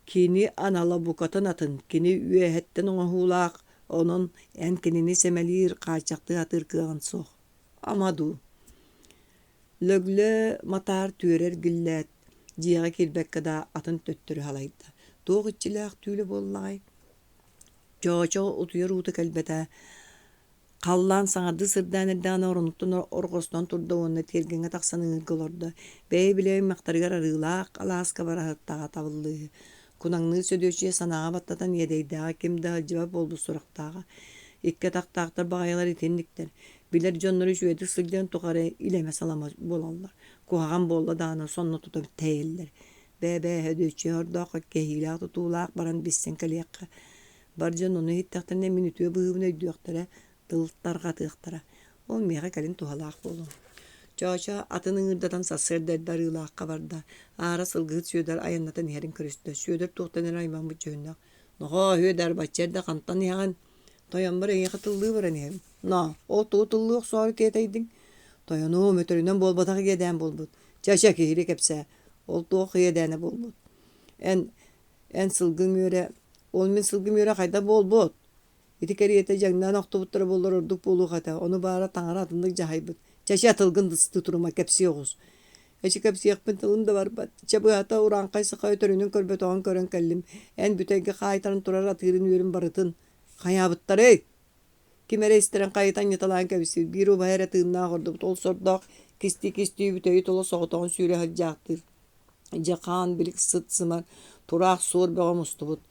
Кини анала букатын атын, кини үөһэттэн оҥоһуулаах, онон эн кинини сэмэлиир, хааччахтыы сатыыр кыаҕын суох. Ама дуу Лөглөө Матаар түөрэ эргиллээт, дьиэҕэ киирбэккэ да атын төттөрү халайда. Туох иччилээх түүлэ буоллаҕай? Чоочо утуйар уута кэлбэтэ. Халлаан саҥардыы сырдаан эрдэҕинэ оронуттан орҕостон турда уонна тиэргэҥҥэ тахсан ыҥыырга олордо. Бэйэ билэ аймахтарыгар арыылаах алааска бара сыттаҕа табыллыыһы. Кунаҥныыр Сөдүөччүйэ санааҕа баттатан иэдэйдээҕэ ким да сылдьыбат буолбут сурахтааҕа. Икки атахтаахтар баҕайылар итинниктэр. Билэр дьоннор үчүгэйдик сылдьан тухары илэмэ-салама буолаллар. Куһаҕан буолла даҕаны сонно тута тэйэллэр. Бээ-бээ Сөдүөччүйэ ордооххо кэһиилээх-тутуулаах баран билсэн кэлиэххэ. Бар дьон ону иһиттэхтэринэ мин үтүө быһыыбын өйдүөхтэрэ, тыл тарҕатыахтара. Ол миэхэ кэлин туһалаах буолуо. Чоочо атын ыҥыырдатан сарсыарда эрдэ Арыылаахха барда. Аара сылгыһыт Сүөдэр айаннатан иһэрин көрүстэ. Сүөдэр туохтан эрэ аймаммыт дьүһүннээх: «Нохоо, Сүөдэр, бачча эрдэ хантан иһэҕин? Тойоммор эйиэхэ тыллыы баран иһэбин. Ноо, ол тугу тыллыы охсоору тиэтэйдиҥ? Тойонуом, өтөрүнэн буолбатах иэдээн буолбут. Чэ-чэ, киһили кэпсээ. Ол туох иэдээнэ буолбут? Эн, эн сылгыҥ үөрэ, ол мин сылгым үөрэ хайдах буолбут? Ити кэриэтэ дьаҥнаан охтубуттара буоллар ордук буолуох этэ, ону баара таҥара атыннык дьаһайбыт. Чэ, чэ, тылгын ыстыы турума, кэпсии оҕус. Эчи кэпсиэхпин тылым да барбат. Чэ, быһата, урааҥхай саха өтөрүнэн көрбөтөҕүн көрөн кэллим. Эн бүтэйгэ хаайтаран турар атыырын үөрүн барытын. Хайаабыттарый? Ким эрэ истэрин хайыта анньыталаан кэбиспит, биир убаһа эрэ тыыннаах ордубут, ол сордоох кистии-кистии бүтэйи тула соҕотоҕун сүүрэ сылдьаахтыыр. Дьэ хаан билик сыт-сымар, тураах суор бөҕө мустубут.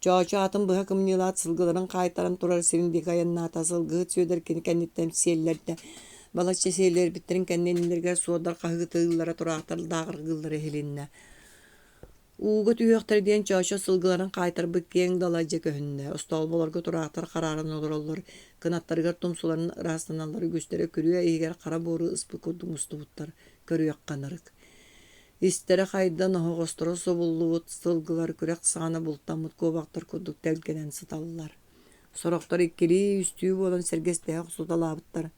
Чоочо атын быһа кымньыылаат сылгыларын хаайтаран турар сирин диэки айаннаата, сылгыһыт Сүөдэр кини кэнниттэн сиэллэрдэ. Балачча сиэллэрбиттэрин кэннэ иннилэригэр суордар хаһыытыыллара, тураахтар дааҕыргыыллара иһилиннэ. Ууга түһүөхтэрэ диэн Чоочо сылгыларын хаайтарбыт киэҥ дала дьэ көһүннэ. Остоолболорго тураахтар харааран олороллор, кынаттарыгар тумсуларын ыраастаналлар, үгүстэрэ күрүө иһигэр хара буору ыспыт курдук мустубуттар, көрүөххэ ынырык. Истэрэ хайдан, оһоҕосторо субуллубут сылгылар күрэх саҕана бултаммыт куобахтар курдук тэлгэнэн сыталлар. Сорохтор иккилии-үстүү буолан сэргэстэһэ охсуталаабыттар,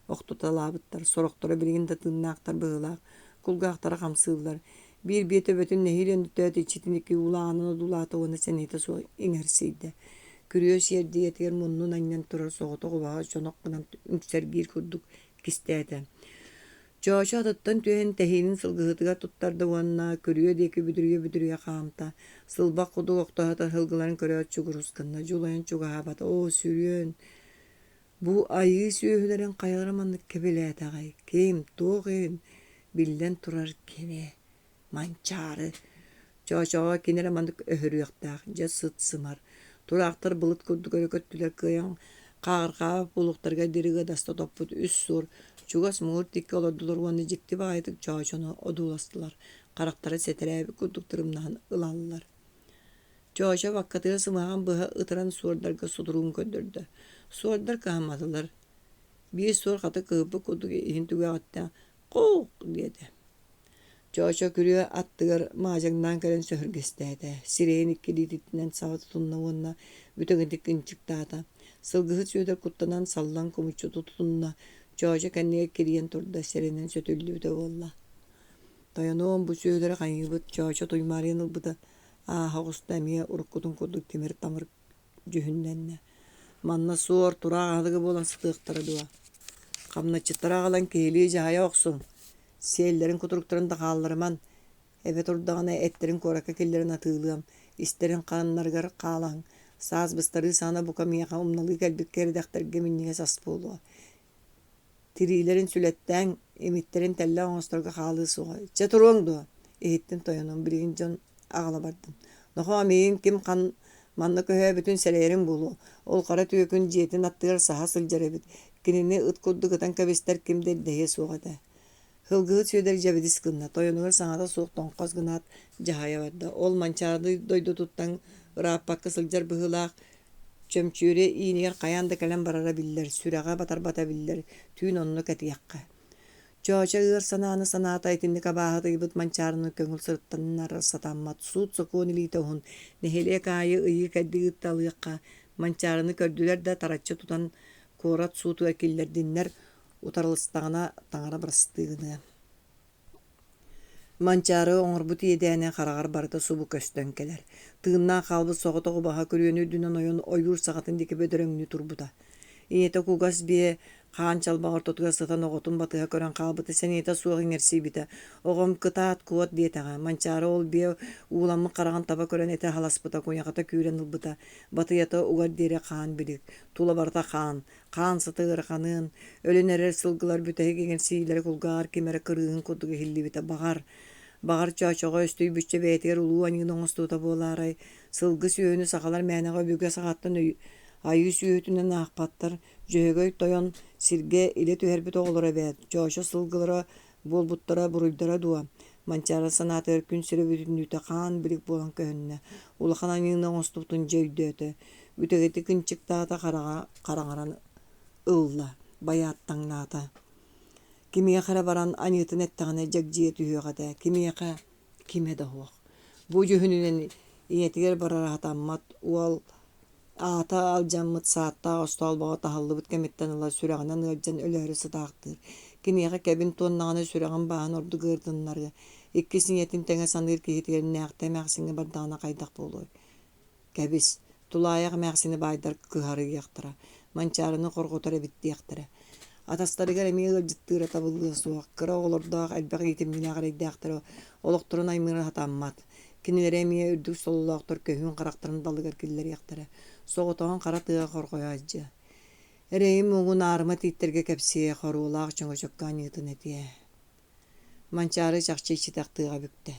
охтуталаабыттар, сорохторо билигин да тыыннаахтар быһыылаах, кулгаахтара хамсыыллар. Биир биэ төбөтүн нэһиилэ өндөтөөт иччитин икки уулааҕынан одуулаата уонна сэниэтэ суох иҥэрсийдэ. Күрүө сиэрдийэтигэр муннун анньан турар соҕотох убаһа чонох гынан үҥсэргиир курдук кистээтэ. Чоочо атыттан түһэн тэһиинин сылгыһытыгар туттарда уонна күрүө диэки бүдүрүйэ-бүдүрүйэ хаамта. Сылбах курдук охтоһутар сылгыларын көрөөт чугурус гынна, дьулайан чугаһаабата. Оо, сүрүөн! Бу айыы сүөһүлэрин хайалара маннык кэбилээтэҕэй? Ким, туох иһин? Биллэн турар, кини. Манчаары. Чоочоҕо кини эрэ маннык өһөрүөхтээх, дьэ сыт-сымар. Тураахтар былыт курдук өрө көттүлэр кыайан хааҕырҕаабыт буолуохтарыгар диэри ыадаста топпут үс суор чугас муҥур тиккэ олордулар уонна дьикти баҕайытык Чоочону одууластылар, харахтара сэтэрээбит курдук тырымнаһан ылаллар. Чоочо баккатыгар сымыһаҕын быһа ытыран суордарга сутуругун көрдөрдө. Суордар кыһамматылар. Биир суор хата кыһыппыт курдук иһин түгэҕиттэн «Куук!» диэтэ. Чоочо күрүө аттыгар маадьаҥнаан кэлэн сөһүргэстээтэ, сирэйин икки илиитинэн саба тутунна уонна бүтэҥитик ынчыктаата. Сылгыһыт Сүөдэр куттанан саллан кумуччу тутунна, Чоочо кэннигэр кирийэн турда, сэрэнэн сөтөллүбүтэ буолла. Тойонуом, бу сүөһүлэри хайыыбыт, Чоочо туймаарыйан ылбыта, ааһа оҕуста эмиэ уруккутун курдук тимир-тамыр дьүһүннэннэ. Манна суор, тураах аһылыга буолан сытыахтара дуо? Хамначчыттары аҕалан киһилии дьаһайа охсуҥ, сиэллэрин кутуруктарын да хаалларыман, эбэ турдаҕына эттэрин куоракка киллэрэн атыылыам, истэрин ханнарыгар хаалаһыҥ, саас быстарыы саҕана бука миэхэ умналыы кэлбит кэридэхтэргэ минньигэс ас буолуо. Тириилэрин сүлэттээҥ, имиттэрин тэллэх оҥосторго хаалыы суоҕа. Чэ туруоҥ дуо? Иһиттим тойонум, билигин дьон аҕала бардым. Нохоо, миигин ким хан манна көһөөбүтүн сэрэйэриҥ буолуо. Ол хара түөкүн дьиэтин аттыгар саһа сылдьар эбит. Кинини ыт курдук ытан кэбистэр ким да ирдэһиэ суох этэ. Сылгыһыт Сүөдэр дьэбидис гынна, тойонугар саҥата суох тоҥхос гынаат дьаһайа барда. Ол Манчаары дойдутуттан ырааппакка сылдьар быһыылаах Чөмчүүрэ иинигэр хайаан да кэлэн барара биллэр, сүрэҕэ батарбата биллэр, түүн онно кэтиэххэ. Чоочо ыар санааны санаата итинник абааһытыйбыт Манчаарыны көҥүл сырыттаннар сатаммат, суут-сокуон илиитэ уһун, нэһилиэк аайы ыйыы-кэрдии ыытталыахха, Манчаарыны көрдүлэр да тараччы тутан куорат суутугар киллэрдиннэр, утарыластаҕына таҥара бырастыы гыныа. Манчаары оҥорбут иэдээнэ хараҕар барыта субу көстөн кэлэр. Тыыннаах хаалбыт соҕотох убаһа күрүөнү үрдүнэн ойон ойуур саҕатын диэки бөдөрөҥнүү турбута. Ийэтэ кугас биэ хаан чалбах ортотугар сытан оҕотун батыһа көрөн хаалбыта сэниэтэ суох иҥэрсийбитэ. Оҕом кытаат куот диэтэҕэ. Манчаары ол биэ ууламмыт хараҕын таба көрөн этэ халаспыта, куйахата күүрэн ылбыта. Батыйата угар диэри хаан билик. Тула барыта хаан. Хаан сыта ыараханыан, өлөн эрэр сылгылар бүтэһик иҥэрсиилэрэ кулгааҕар ким эрэ кырыыһын курдук иһиллибитэ. Баҕар, баҕар Чоочоҕо өстүйбүччэ бэйэтигэр улуу аньыыны оҥостубута буолаарай, сылгы сүөһүнү сахалар мээнэҕэ өбүгэ саҕаттан айыы сүөһүтүнэн аахпаттар, Дьөһөгөй тойон сиргэ илэ түһэрбит оҕолоро эбээт, Чоочо сылгылара буолбуттара буруйдара дуо? Манчаары санаатыгар күн сирэ бүтүннүүтэ хаан-билик буолан көһүннэ, улахан аньыыны оҥостубутун дьэ өйдөөтө, үтэгэтик ынчыктаата хараҕа хараҥаран ылла, байааттаҥнаата. Кимиэхэ эрэ баран аньыытын эттэҕинэ дьэгдьийэ түһүөх этэ, кимиэхэ кимэ да суох. Бу дьүһүнүнэн ийэтигэр барара сатаммат уол Аата алдьаммыт сааттаах остоолбоҕо таһыллыбыт кэмиттэн ыла сүрэҕинэн ыалдьан өлөөрү сытаахтыыр. Киниэхэ кэбин туоннаҕына сүрэҕин бааһын ордук ыырдыннарыа. Иккис ийэтин тэҥэ саныыр киһитигэр Нээхтэ эмээхсиҥҥэ бардаҕына хайдах буолуой? Кэбис, тулаайах эмээхсини баайдар кыһарыйыахтара, Манчаарыны хорҕотор эбит диэхтэрэ. Атастарыгар эмиэ ыалдьыттыыра табыллыа суох, кыра оҕолордоох элбэх иитимньилээх эрэйдээхтэрэ олохторун аймыыра сатаммат. Кинилэри эмиэ үрдүк сололоохтор көһүүн харахтарын далыгар киллэриэхтэрэ, соҕотоҕун хара тыаҕа хорҕойо сылдьыа. Эрэйим-муҥун аарыма тииттэргэ кэпсиэ, хоруолаах чөҥөчөккө аньыытын этиэ. Манчаары чахчы иччитэх тыаҕа бүктэ.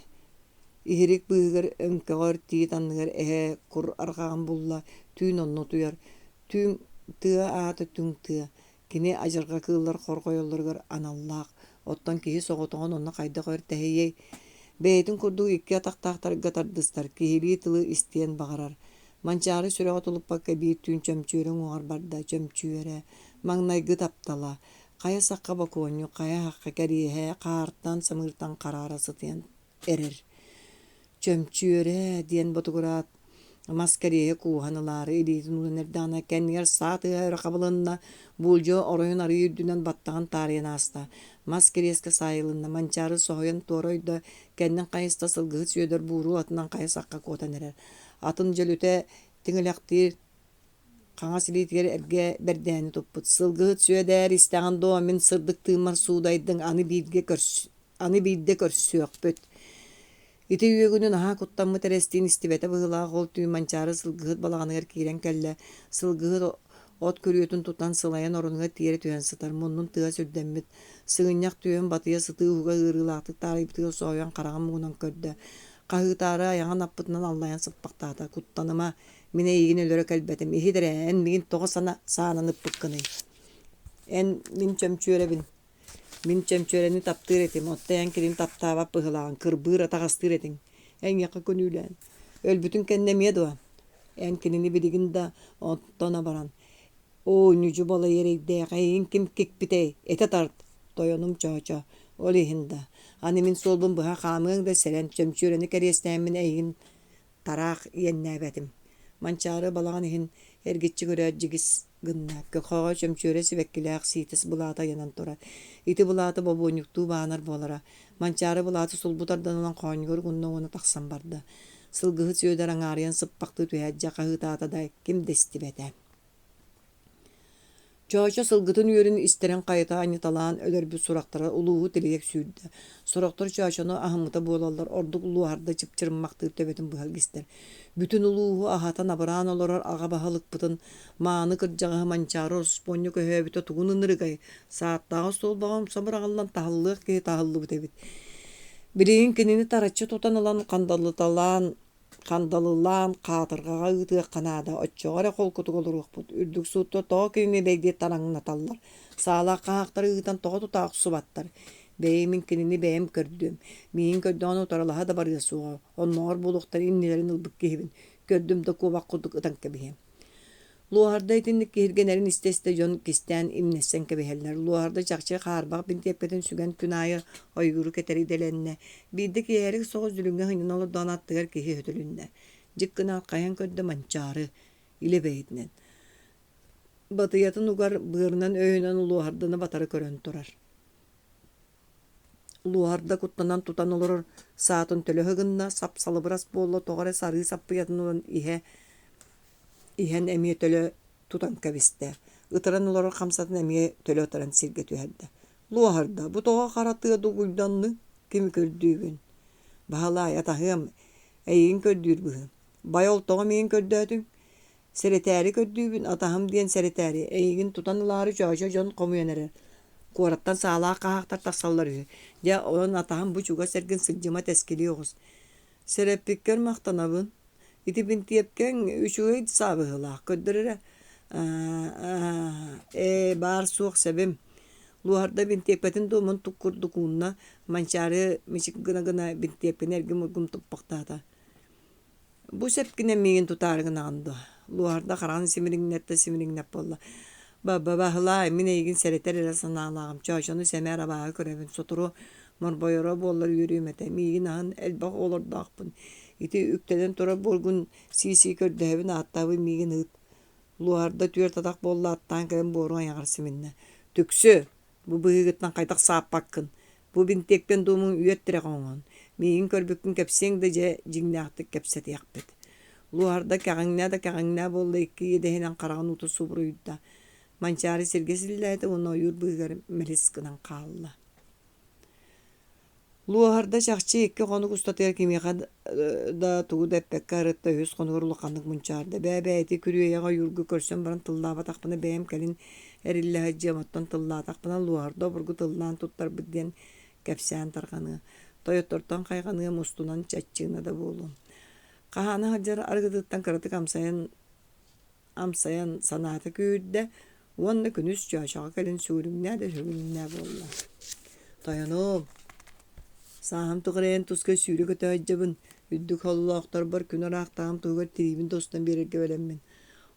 Иһирик быыһыгар өҥкөҕөр тиит анныгар эһэ кур арҕаҕын булла, түүн онно утуйар. Түҥ тыа аата түҥ тыа. Кини адьырҕа кыыллар хорҕойоллоругар аналлаах, оттон киһи соҕотоҕун онно хайдах өр тэһийиэй? Бэйэтин курдук икки атахтаахтарга тардыстар, киһилии тылы истиэн баҕарар. Манчаары сүрэҕэ тулуппакка биир түүн чөмчүөрэ уҥуоҕар барда, чөмчүөрэ, маҥнайгы таптала, хайа сахха бокуонньук, хайа сахха кэриэһэ, хаартан, самыыртан хараара сытыйан эрэр. Чөмчүөрэ диэн ботугураат мас кэриэһи кууһан ылаары илиитин уунан эрдэҕинэ, кэннигэр саа тыаһа өрө хабылынна, буулдьа оройун арыы үрдүнэн баттаҕын таарыйан ааста. Мас кириэскэ саайылынна, Манчаары соһуйан туора ойдо, кэннин хайыста сылгыһыт Сүөдэр бууруу атынан хайа сахха куотан эрэр. Атын дьөлүтэ тиҥилэхтиир хаҥас илиитигэр эргэ бэрдээни туппут. «Сылгыһыт Сүөдээр, истэҕин дуо, мин сырдык тыыммар суудайдыҥ, аны бииргэ көрс аны биирдэ көрсүөхпүт» Ити үөгүнү наһаа куттаммыт эрэстиин истибэтэ быһыылаах, ол түүн Манчаары сылгыһыт балаҕаныгар киирэн кэллэ. Сылгыһыт от күрүөтүн тутан сылайан оронугар тиэрэ түһэн сытар, муннун тыа сүрдэммит, сыгынньах түөһүн батыйа сытыы уһуга ыарыылаахтык таарыйбытыгар соһуйан хараҕын муҥунан көрдө. Хаһыытаары айаҕын аппытынан аллайан сыппахтаата: «Куттаныма, мин эйигин өлөрө кэлбэтим, иһит эрэ, эн миигин тоҕо сана саанан ыппыккыный? Эн мин чөмчүөрэбин, мин чөмчүөрэни таптыыр этим, оттон эн кинини таптаабат быһыылааҕыҥ, кырбыыр, атаҕастыыр этиҥ. Эйиэхэ күнүүлээн. Өлбүтүн кэннэ эмиэ дуо? Эн кинини билигин да оттоно баран, оо, ньүдьү балай эрэйдээх, эйигин ким кикпитэй, этэ тарт, тойонум Чоочо, ол иһин да, аны мин суолбун быһа хаамыаҥ да сэрэн, чөмчүөрэни кэриэстээммин эйигин тараах иэннээбэтим. Манчаары балаҕан иһин эргиччи көрөөт дьигис гынна, көхөҕө чөмчүөрэ сибэккилээх сиитэс былаата ыйанан турар. Ити былааты бобуонньуктуу баанар буолара. Манчаары былааты сулбу тардан ылан хоонньугар угунна уонна тахсан барда. Сылгыһыт Сүөдэр аҥаарыйан сыппахтыы түһээт дьэ хаһыытаата да, ким да истибэтэ. Чоочо сылгытын үөрүн истэрин хайыта анньыталаан өлөрбүт сурахтара улууһу тилийэ сүүрдэ. Сорохтор Чоочону аһыммыта буолаллар, ордук луоһарда чыпчырыммахтыыр төбөтүн быһа илгистэр. Бүтүн улууһу аһатан абыраан олорор аҕа баһылыкпытын мааны кырдьаҕаһы Манчаары ороспуонньа көһөөбүтэ тугун ынырыгай, сааттааҕы остуолбаҕа умса быраҕыллан таһыллыах киһи таһыллыбыт эбит. Билигин кинини тараччы тутан ылан хандалыталаан Хандалылаан, хаатырҕаҕа ыытыахха наада, оччоҕо эрэ холкутук олоруохпут, үрдүк суутта тоҕо кинини бэйдиэ тараҥнаталлар, саалаах хаһаахтары ыытан тоҕо тута охсубаттар? Бэйи мин кинини бэйэм көрдүм, миигин көрдөҕүнэ утарылаһа да барыа суоҕа, оннооҕор буолуохтар иннилэрин ылбыт киһибин, көрдүм да куобах курдук ытан кэбиһиэм. Луоһарда итинник киһиргэнэрин истэ-истэ дьон кистээн имнэссэн кэбиһэллэр. Луоһарда чахчы хаарбах бинтиэпкэтин сүгэн күн аайы ойууру кэтэр идэлэннэ. Биирдэ киэһэрик соҕус дүлүҥҥэ сынньана олордоҕуна аттыгар киһи өтөлүннэ. Дьик гынаат хайан көрдө Манчаары илэ бэйэтинэн. Батыйатын угар быарынан өйөнөн Луоһарданы батары көрөн турар. Луоһарда куттанан тутан олорор саатын төлө ыһыгынна, сап-салыбырас буолла, тоҕо эрэ сарыы саппыйатын ылан иһэ иһэн эмиэ төлө тутан кэбистэ, ытыран олорор хамсатын эмиэ төлө ытыран сиргэ түһэрдэ. Луоһарда, бу тоҕо хара тыа дугуйданныҥ, кими көрдүүгүн? Баһылаай, атаһыам, эйигин көрдүүр быһыым. Бай ол тоҕо миигин көрдөөтүҥ? Сэрэтээри көрдүүбүн, атаһым диэн сэрэтээри, эйигин тутан ылаары чөөчө дьон хомуйан эрэр. Куораттан саалаах хаһаахтар тахсаллар үһү. Дьэ, онон атаһым бу чугас эргин сылдьыма тэскилии оҕус. Сэрэппиккэр махтанабын. Ити бинтиэпкэҥ үчүгэй саа быһыылаах, көрдөр эрэ. Ээ, баар-суох сэбим. Луоһарда бинтиэпкэтин дуомун тук курдук уунна, Манчаары мичик гына-гына бинтиэпкэни эргим-ургум туппахтаата. Бу сэпкинэн миигин тутаары гынаҕын дуо? Луоһарда хараҕын симириҥнэттэ симириҥнэп буолла. Ба-баһылаай, мин эйигин сэрэтэр эрэ санаалааҕым, Чоочону сэмээр абааһы көрөбүн, сотору морбойоро буоллар үөрүөм этэ, миигин аһын элбэх оҕолордоохпун, ити үктэнэн турар буоргун сии-сии көрдөһөбүн, ааттаабын миигин ыыт. Луоһарда түөрт атах буолла аттаан кэлэн буорун айаҕар симиннэ. Түксү, бу быһыыгыттан хайдах сааппаккын, Бу бинтиэктэн дуомуҥ үөт тирэх оҥоһун, миигин көрбүккүн кэпсиэҥ да дьэ, дьиҥнээхтик кэпсэтиэхпит. Луоһарда кэҕиҥнээ да кэҕиҥнээ буолла икки иэдэһинэн хараҕын уута субуруйда. Манчаары сиргэ силлээтэ уонна ойуур быыһыгар мэлис гынан хаалла. Луоһарда чахчы икки хонук устатыгар кимиэхэ да тугу да эппэккэ арытта үһүс хонугар улаханнык мунчаарда. Бээ-бээ ити күрүөйэҕи ойуурга көрсөн баран тыллаабатахпына бэйэм кэлин эриллэ сылдьыам, оттон тыллаатахпына Луоһарда обургу тыллаан туттарбыт диэн кэпсээн тарҕаныа, тойоттортон хайҕаныам, устунан чаччыына да буолуом. Хаһаана сылдьар арыгытыттан кыратык амсайан амсайан санаата күүрдэ уонна күнүс Чоочоҕо кэлин сүгүрүҥнээ да сүгүрүҥнээ буолла. Тойонуом, сааһым тухары эн туска сүүрэ-көтө сылдьабын, үрдүк холлоохторбор күн ыраахтааҕым туһугар тириибин да устан биэрэргэ бэлэммин.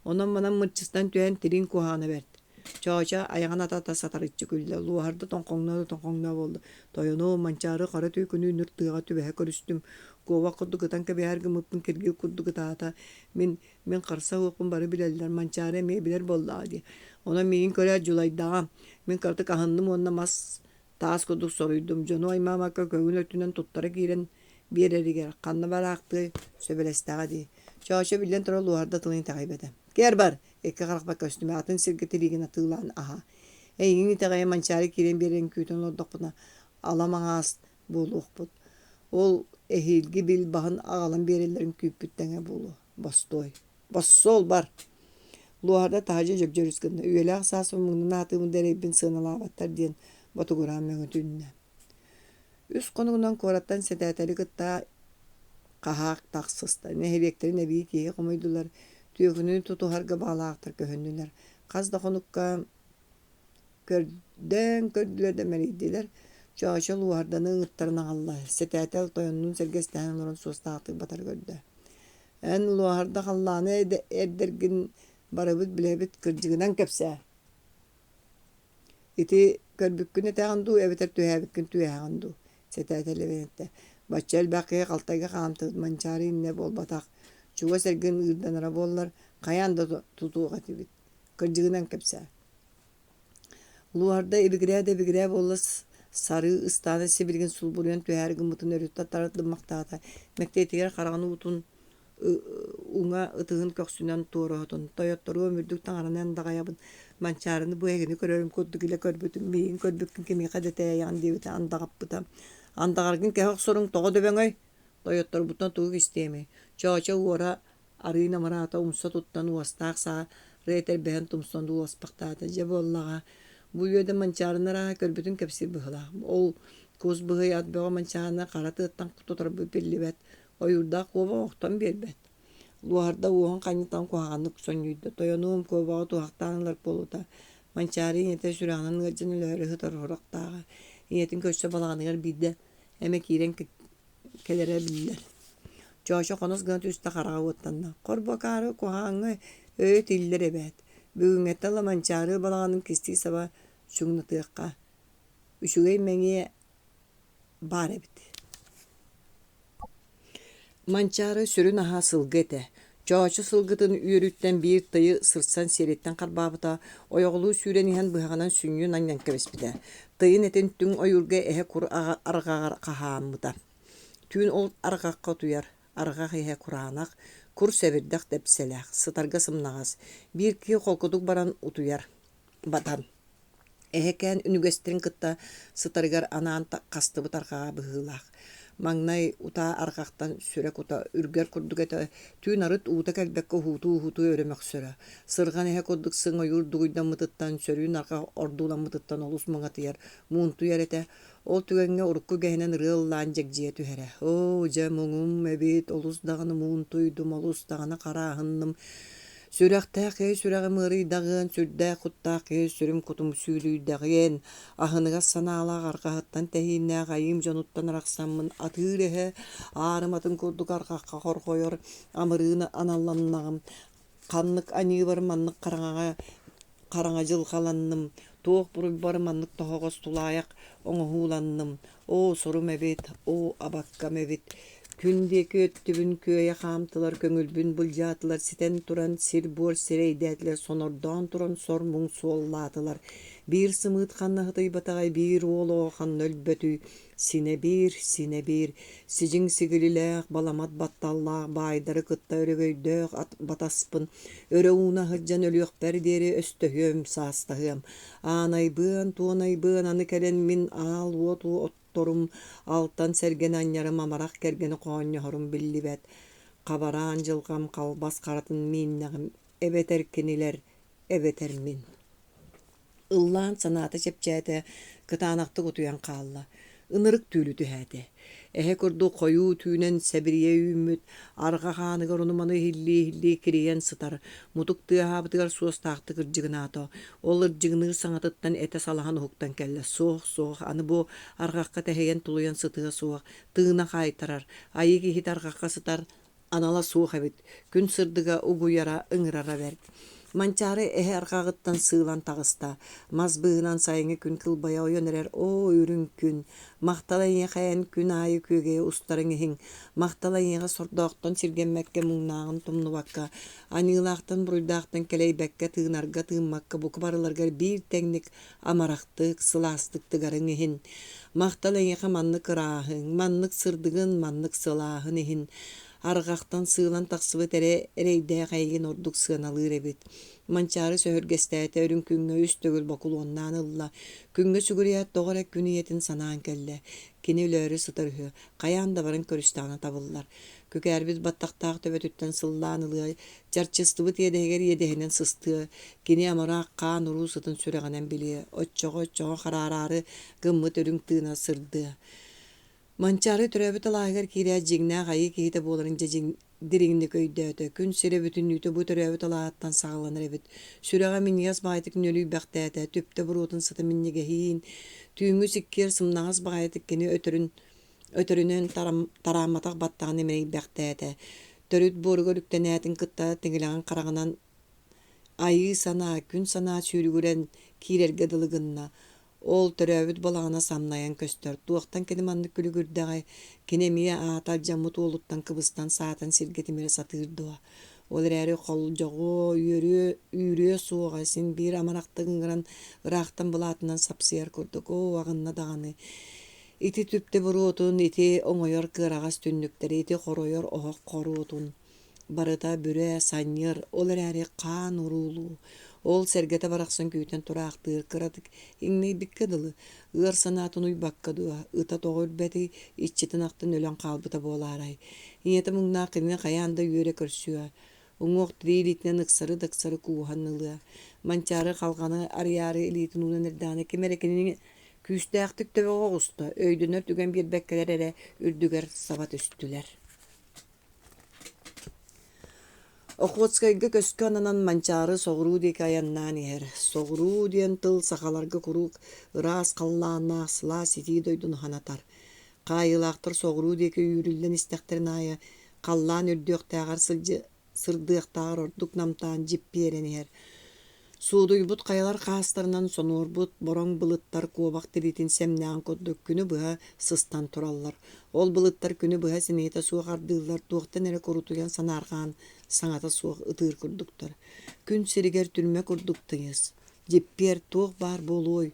Онон-манан мырчыстан түһэн тириҥ куһаҕана бэрт. Чоочо айаҕын атата сатарыччы күллэ, луоһарда тоҥхоҥноо да тоҥхоҥноо буолла. Тойонуом, Манчаары хара түүкүнү үнүр тыаҕа түбэһэ көрүстүм. Куобах курдук ытан кэбиһэр гыммыппын киргил курдук ытаата. Мин Мин харса суохпун бары билэллэр, Манчаары эмиэ билэр буоллаҕа дии. Онон миигин көрөөт дьулайдаҕа. Мин кыратык аһынным уонна мас таас курдук соруйдум. Дьону аймаабакка көҥүл өттүнэн туттара киирэн биэрэригэр ханна бараахтыай, сөбүлэстэҕэ дии. Чоочо биллэн турар луоһарда тылын итэҕэйбэтэ. Кээр бар, икки харахпар көстүмэ, атын сиргэ тириигин атыылаан аһа. Эйигин итэҕэйэн Манчаары киирэн биэрэрин күүтэн олордохпуна, ала маҥаас буолуохпут. Ол эһиилги бил баһын аҕалан биэрэллэрин күүппүт тэҥэ буолуо. Бостуой. Боссуол бар! Луоһарда таһырдьа дьөгдьөрүс гынна. Үйэлээх саас муҥнан аатыыбын да эрэйбин сыаналаабаттар диэн ботугураан мөҥүтүннэ. Үс хонугунан куораттан сэтээтэли кытта хаһаак тахсыста. Нэһилиэктэрин эбии киһи хомуйдулар, түөкүнү тутуһарга баҕалаахтар көһүннүлэр. Хас да хонукка Көрдөөн көрдүлэр да мэлийдилэр, Чоочо луоһарданы ыҥыттаран аҕалла, сэтээтэл тойоннуун сэргэстэһэн олорон суостаахтык батары көрдө: «Эн луоһарда халлааны эрдэргин барыбыт билэбит, кырдьыгынан кэпсээ. Ити көрбүккүн этэҕин дуу эбэтэр түһээбиккин түһээҕин дуу?» Сэтээтэл эбэн эттэ: «Бачча элбэх киһи халтайга хаамтыбыт Манчаары иннэ буолбатах, чугас эргин ыырданара буоллар, хайаан да тутуох этибит. Кырдьыгынан кэпсээ» Луоһарда ибигирээ да ибигирээ буолла сарыы ыстаана сибилигин сулбуруйан түһээри гыммытын өрүттэ тардыммахтаата, мэктиэтигэр хараҕын уутун уҥа ытыһын көхсүнэн туора оһотун, «Тойотторуом үрдүк таҥараны андаҕайабын, Манчаарыны бу эһигини көрөрүм курдук илэ көрбүтүм, миигин көрбүккүн кимиэхэ да тээйэҕин» диэбитэ андаҕаппыта. «Андаҕаргын кэһэ охсоруҥ тоҕо дөбөҥөй? Тойотторбуттан тугу кистиэмий? Чоочо уора Арыый намыраата умса туттан уостаах саары этэрбэһин тумсун уоспахтаата. Дьэ буоллаҕа, бу үөдэ Манчаарыны арааһа көрбүтүн кэпсиир быһыылаах. Ол кус быһый ат бөҕө Манчаарыны хара тыаттан тутарбыт биллибэт, ойуурдаах куобах охтон биэрбэт. Луоһарда уоһун ханньытан куһаҕаннык сонньуйда. Тойонуом куобаҕы туһахтаан ылар буолута. Манчаары ийэтэ сүрэҕинэн ыалдьан өлөөрү сытар сурахтааҕа. Ийэтин көрсө балаҕаныгар биирдэ эмэ киирэн кэлэрэ биллэр. Чоочо хонос гына түстэ хараҕа уоттанна. Хорбокаары куһаҕаҥҥа өйө тиллэр эбээт. Бүгүҥҥэттэн ыла Манчаары балаҕанын кистии саба чуҥнатыахха. Үчүгэй мэҥиэ баар эбит. Манчаары сүрүн аһа сылгы этэ. Чоочо сылгытын үөрүттэн биир тыйы сырсан сиэриттэн харбаабыта, ойоҕолуу сүүрэн иһэн быһаҕынан сүнньүн анньан кэбиспитэ. Тыйын этин түҥ ойуурга эһэ кур арҕаҕар хаһааммыта. Түүн ол арҕахха утуйар, арҕах иһэ кураанах, кур сэбирдэх дэпсэлээх, сытарга сымнаҕас, биир киһи холкутук баран утуйар, батан. Эһэкээн үнүгэстэрин кытта сытарыгар анаан хастыбыт арҕаҕа быһыылаах. Маҥнай утаа арҕахтан сүрэ кута үргэр курдук этэ, түүн арыт уута кэлбэккэ уһуутуу-уһуутуу өрө мөхсөрө. Сырҕан эһэ курдук сыҥ ойуур дугуйдаммытыттан, сөрүүн арҕах ордууламмытыттан олус муҥатыйар, муунтуйар этэ. Ол түгэҥҥэ урукку үгэһинэн ырыа ыллаан дьэгдьийэ түһэрэ: «Оо, дьэ, муҥум эбит, олус даҕаны муунтуйдум, олус даҕаны харааһынным. Сүрэхтээх киһи сүрэҕим ыарыйдаҕыан, сүрдээх куттаах киһи сүрүм-кутум сүүлүйдэҕиэн, аһыныгас санаалаах арҕаһыттан тэһииннээх айыым дьонуттан арахсаммын атыыр эһэ аарыматын курдук арҕахха хорҕойор амырыын аналланнаҕым. Ханнык аньыыбар маннык хараҥаҕа хараҥа дьылҕаланным, туох буруйбар маннык тоһоҕос тулаайах оҥоһууланным, оо, сорум эбит, оо, абаккам эбит, күн диэки өттүбүн күөйэ хаамтылар, көҥүлбүн былдьаатылар, ситэн туран сир-буор сирэйдээтилэр, сонордоон туран сор-муҥ суоллаатылар. Биир сымыыт ханна сытыйбатаҕай, биир уол оҕо ханна өлбөтүй? Синэ биир, синэ биир, сидьиҥ сигилилээх, баламат батталлаах баайдары кытта өрөгөйдөөх ат батаспын өрө ууна сылдьан өлүөхпэр диэри өстөһүөм, саастаһыам. Аанайбыан, туонайбыан аны кэлэн мин аал уот отторум, алтан сэргэни анньарым, амарах кэргэни хоонньоһорум биллибэт. Хабараан дьылҕам халбас харатын мииннэҕим, эбэтэр кинилэр, эбэтэр мин. Ыллаан санаата чэпчээтэ, кытаанахтык утуйан хаалла. Ынырык түүлү түһээтэ. Эһэ курдук хойуу түүнэн сэбирийэ үүммүт, арҕах ааныгар ону-маны иһиллии-иһиллии кирийэн сытар, мутук тыаһаабытыгар суостаахтык ырдьыгынаата. Ол ырдьыгыныыр саҥатыттан этэ салаһан уһуктан кэллэ. Суох, суох, аны бу арҕахха тэһийэн тулуйан сытыа суох, тыына хаайтарар, айыы киһитэ арҕахха сытар анала суох эбит, күн сырдыга угуйара, ыҥырара бэрт. Манчаары эһэ арҕаҕыттан сыылан таҕыста, мас быыһынан сайыҥҥы күн кылбайа ойон эрэр «Оо, үрүҥ күн, махтал эйиэхэ эн күн аайы күөгэйэ устарыҥ иһин, махтал эйиэхэ сордоохтон сиргэммэккэ муҥнааҕын тумнубакка, аньыылаахтан буруйдаахтан кэлэйбэккэ тыынарга тыыммакка бука барыларыгар биир тэҥник амарахтык, сылаастык тыгарыҥ иһин. Махтал эйиэхэ маннык ырааһыҥ, маннык сырдыгын, маннык сылааһын иһин. Арҕахтан сыылан тахсыбыт эрэ эрэйдээх эйигин ордук сыаналыыр эбит. Манчаары сөһүргэстээтэ үрүҥ күҥҥэ үс төгүл бокулуоннаан ылла. Күҥҥэ сүгүрүйээт тоҕо эрэ күн ийэтин санаан кэллэ. Кини өлөөрү сытар үһү, хайаан да баран көрүстэҕинэ табыллар. Күкээрбит баттахтаах төбөтүттэн сыллаан ылыа, чарчыстыбыт иэдэһигэр иэдэһинэн сыстыа, кини амарах хаан уруу сытын сүрэҕинэн билиэ, оччоҕо-оччоҕо хараараары гыммыт үрүҥ тыына сырдыа. Манчаары төрөөбүт алааһыгар киирээт дьиҥнээх айыы киһитэ буоларын дьэ дириҥник өйдөөтө. Күн сирэ бүтүннүүтэ бу төрөөбүт алааһыттан саҕаланар эбит. Сүрэҕэ минньигэс баҕайытык нүөлүйбэхтээтэ, түптэ буруотун сыта минньигэһиин, түүҥҥү сиккиэр сымнаҕас баҕайытык кини өтөрүн Өтөрүнэн тараамматах баттаҕын имэрийбэхтээтэ, төрүт буоругар үктэнээтин кытта тиҥилэҕин хараҕынан айыы санаа, күн санаа сүүрүгүрэн киирэргэ дылы гынна. Ол төрөөбүт балаҕана самнайан көстөр, туохтан кини маннык күлүгүрдэҕэй, кини эмиэ аата алдьаммыт уолуттан кыбыстан саатан сиргэ тимирэ сатыыр дуо? Ол эрээри холдьоҕуо, үөрүө, үүрүө суоҕа, син биир амарахтык ыҥыран ыраахтан былаатынан сапсыйар курдук, оо, аҕынна даҕаны Ити түптэ буруотун, ити оҥойор кыараҕас түннүктэри, ити хоройор оһох хоруотун барыта бүрэ, санньыар, ол эрээри хаан уруулуу. Ол сэргэтэ барахсан күүтэн тураахтыыр кыратык иҥнэйбиккэ дылы, ыар санаатын уйбакка дуо, ыта тоҕо үрбэтий, иччитин ахтан өлөн хаалбыта буолаарай. Ийэтэ муҥнаах кинини хайаан да үөрэ көрсүө, Уҥуох тирии илиитинэн ыксары да ыксары кууһан ылыа. Манчаары халҕаны арыйаары илиитин уунан эрдэҕинэ ким эрэ кинини күүстээхтик төбөҕө оҕуста, өйдөнөр түгэн биэрбэккэлэр эрэ үрдүгэр саба түстүлэр. Охотскайга көскө ананан Манчаары соҕуруу диэки айаннаан иһэр. Соҕуруу диэн тыл сахаларга куруук ыраас халлааннаах сылаас итии дойдуну санатар. Хаайыылаахтар соҕуруу диэки үүрүллэн истэхтэрин аайы халлаан үрдүөхтээҕэр сырдыахтааҕар ордук намтаан дьиппиэрэн иһэр. Суудуйбут хайалар хаастарынан сонуорбут бороҥ былыттар куобах тириитин сэмнэҕин курдук күнү быһа сыстан тураллар. Ол былыттар күнү быһа симиэтэ суох ардыыллар, туохтан эрэ курутуйан санаарҕаан саҥата суох ытыыр курдуктар. Күн сиригэр түрмэ курдук тыйыс. Дьиппиэр туох баар буолуой?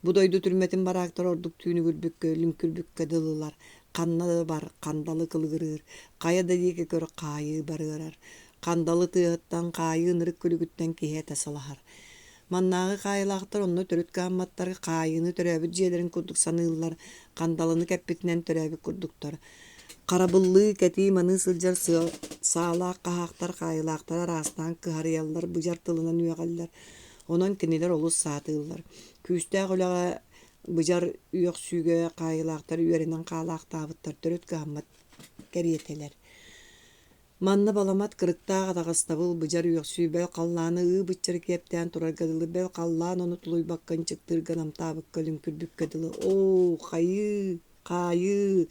Бу дойду түрмэтин бараактара ордук түүнүгүрбүккэ, лүҥкүрбүккэ дылылар. Ханна да бар, хандалы кылыгырыыр, хайа да диэки көр хаайыы барыарар. Хандалы тыаһыттан, хаайыы ынырык күлүгүттэн киһи этэ салаһар. Маннааҕы хаайылаахтар онно төрүт кыһамматтар, хаайыыны төрөөбүт дьиэлэрин курдук саныыллар, хандалыны кэппитинэн төрөөбүт курдуктар. Харабыллыы, кэтии-маныы сылдьар саалаах хаһаахтар хаайыылаахтары араастаан кыһарыйаллар, быдьар тылынан үөҕэллэр. Онон кинилэр олус саатыыллар. Күүстээх үлэҕэ быдьар үөхсүүгэ хаайыылаахтар үөрэнэн хаалаахтаабыттар төрүт кыһаммат кэриэтэлэр. Манна баламат кырыктаах атаҕастабыл, быдьар үөхсүү бэл халлааны ыы-быччары киэптээн турарга дылы, бэл халлаан ону тулуйбакка ынчыктыырга намтаабыкка лүҥкүрбүккэ дылы, оо, хайыы, хаайыы,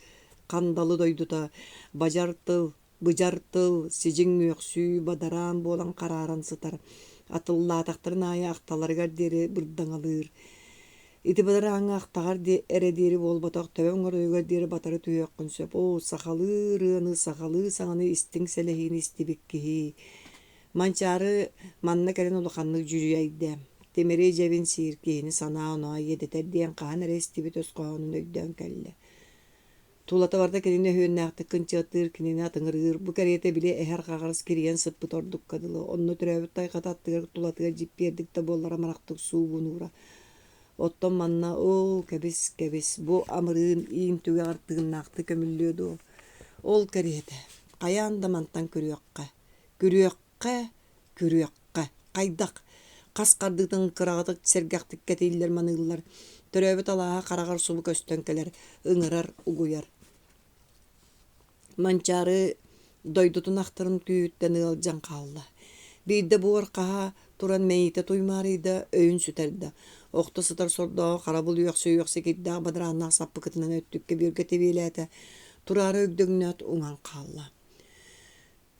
хандалы дойдута, бадьар тыл, быдьар тыл, сидьиҥ үөхсүү, бадараан буолан харааран сытар, атыллаатахтарын аайы ахталарыгар диэри бырдаҥалыыр. Ити бадарааҥҥа ахтаҕар эрэ диэри буолбатах, төбөҥ оройугар диэри батары түһүөххүн сөп. Оо, сахалыы ырыаны, сахалыы саҥаны истиҥ сэлэһиини истибит киһи. Манчаары манна кэлэн улаханнык дьүдьүйэйдэ. Тимири дьэбин сиир киһини санаа-оноо иэдэтэр диэн хаһан эрэ истибит өс хоһоонун өйдөөн кэллэ. Тулата барыта кинини өһүөннээхтик кынчыаттыыр, кинини атыҥырыыр, бу кэриэтэ били эһэ арҕаҕар кирийэн сыппыт ордукка дылы, онно төрөөбүт тайҕата аттыгар тулатыгар дьиппиэрдик да буоллар амарахтык суугунуура. Оттон манна оо, кэбис, кэбис, бу амырыын иин түгэҕэр тыыннаахтыы көмүллүө дуо? Ол кэриэтэ, хайаан да мантан күрүөххэ, күрүөххэ, Күрүөххэ, хайдах? Хас хардыытын кыраҕытык сэргэхтик кэтииллэр-маныыллар, төрөөбүт алааһа хараҕар субу көстөн кэлэр, ыҥырар, угуйар. Манчаары дойдутун ахтарын күүһүттэн ыалдьан хаалла. Биирдэ буор хаһа туран мэйиитэ туймаарыйда, өйүн сүтэрдэ. Охто сытар сордооҕу харабыл үөхсэ-үөхсэ кирдээх бадарааннаах саппыкытынан өттүккэ бүөргэ тэбиэлээтэ, тураары өгдөҥнөөт уҥан хаалла.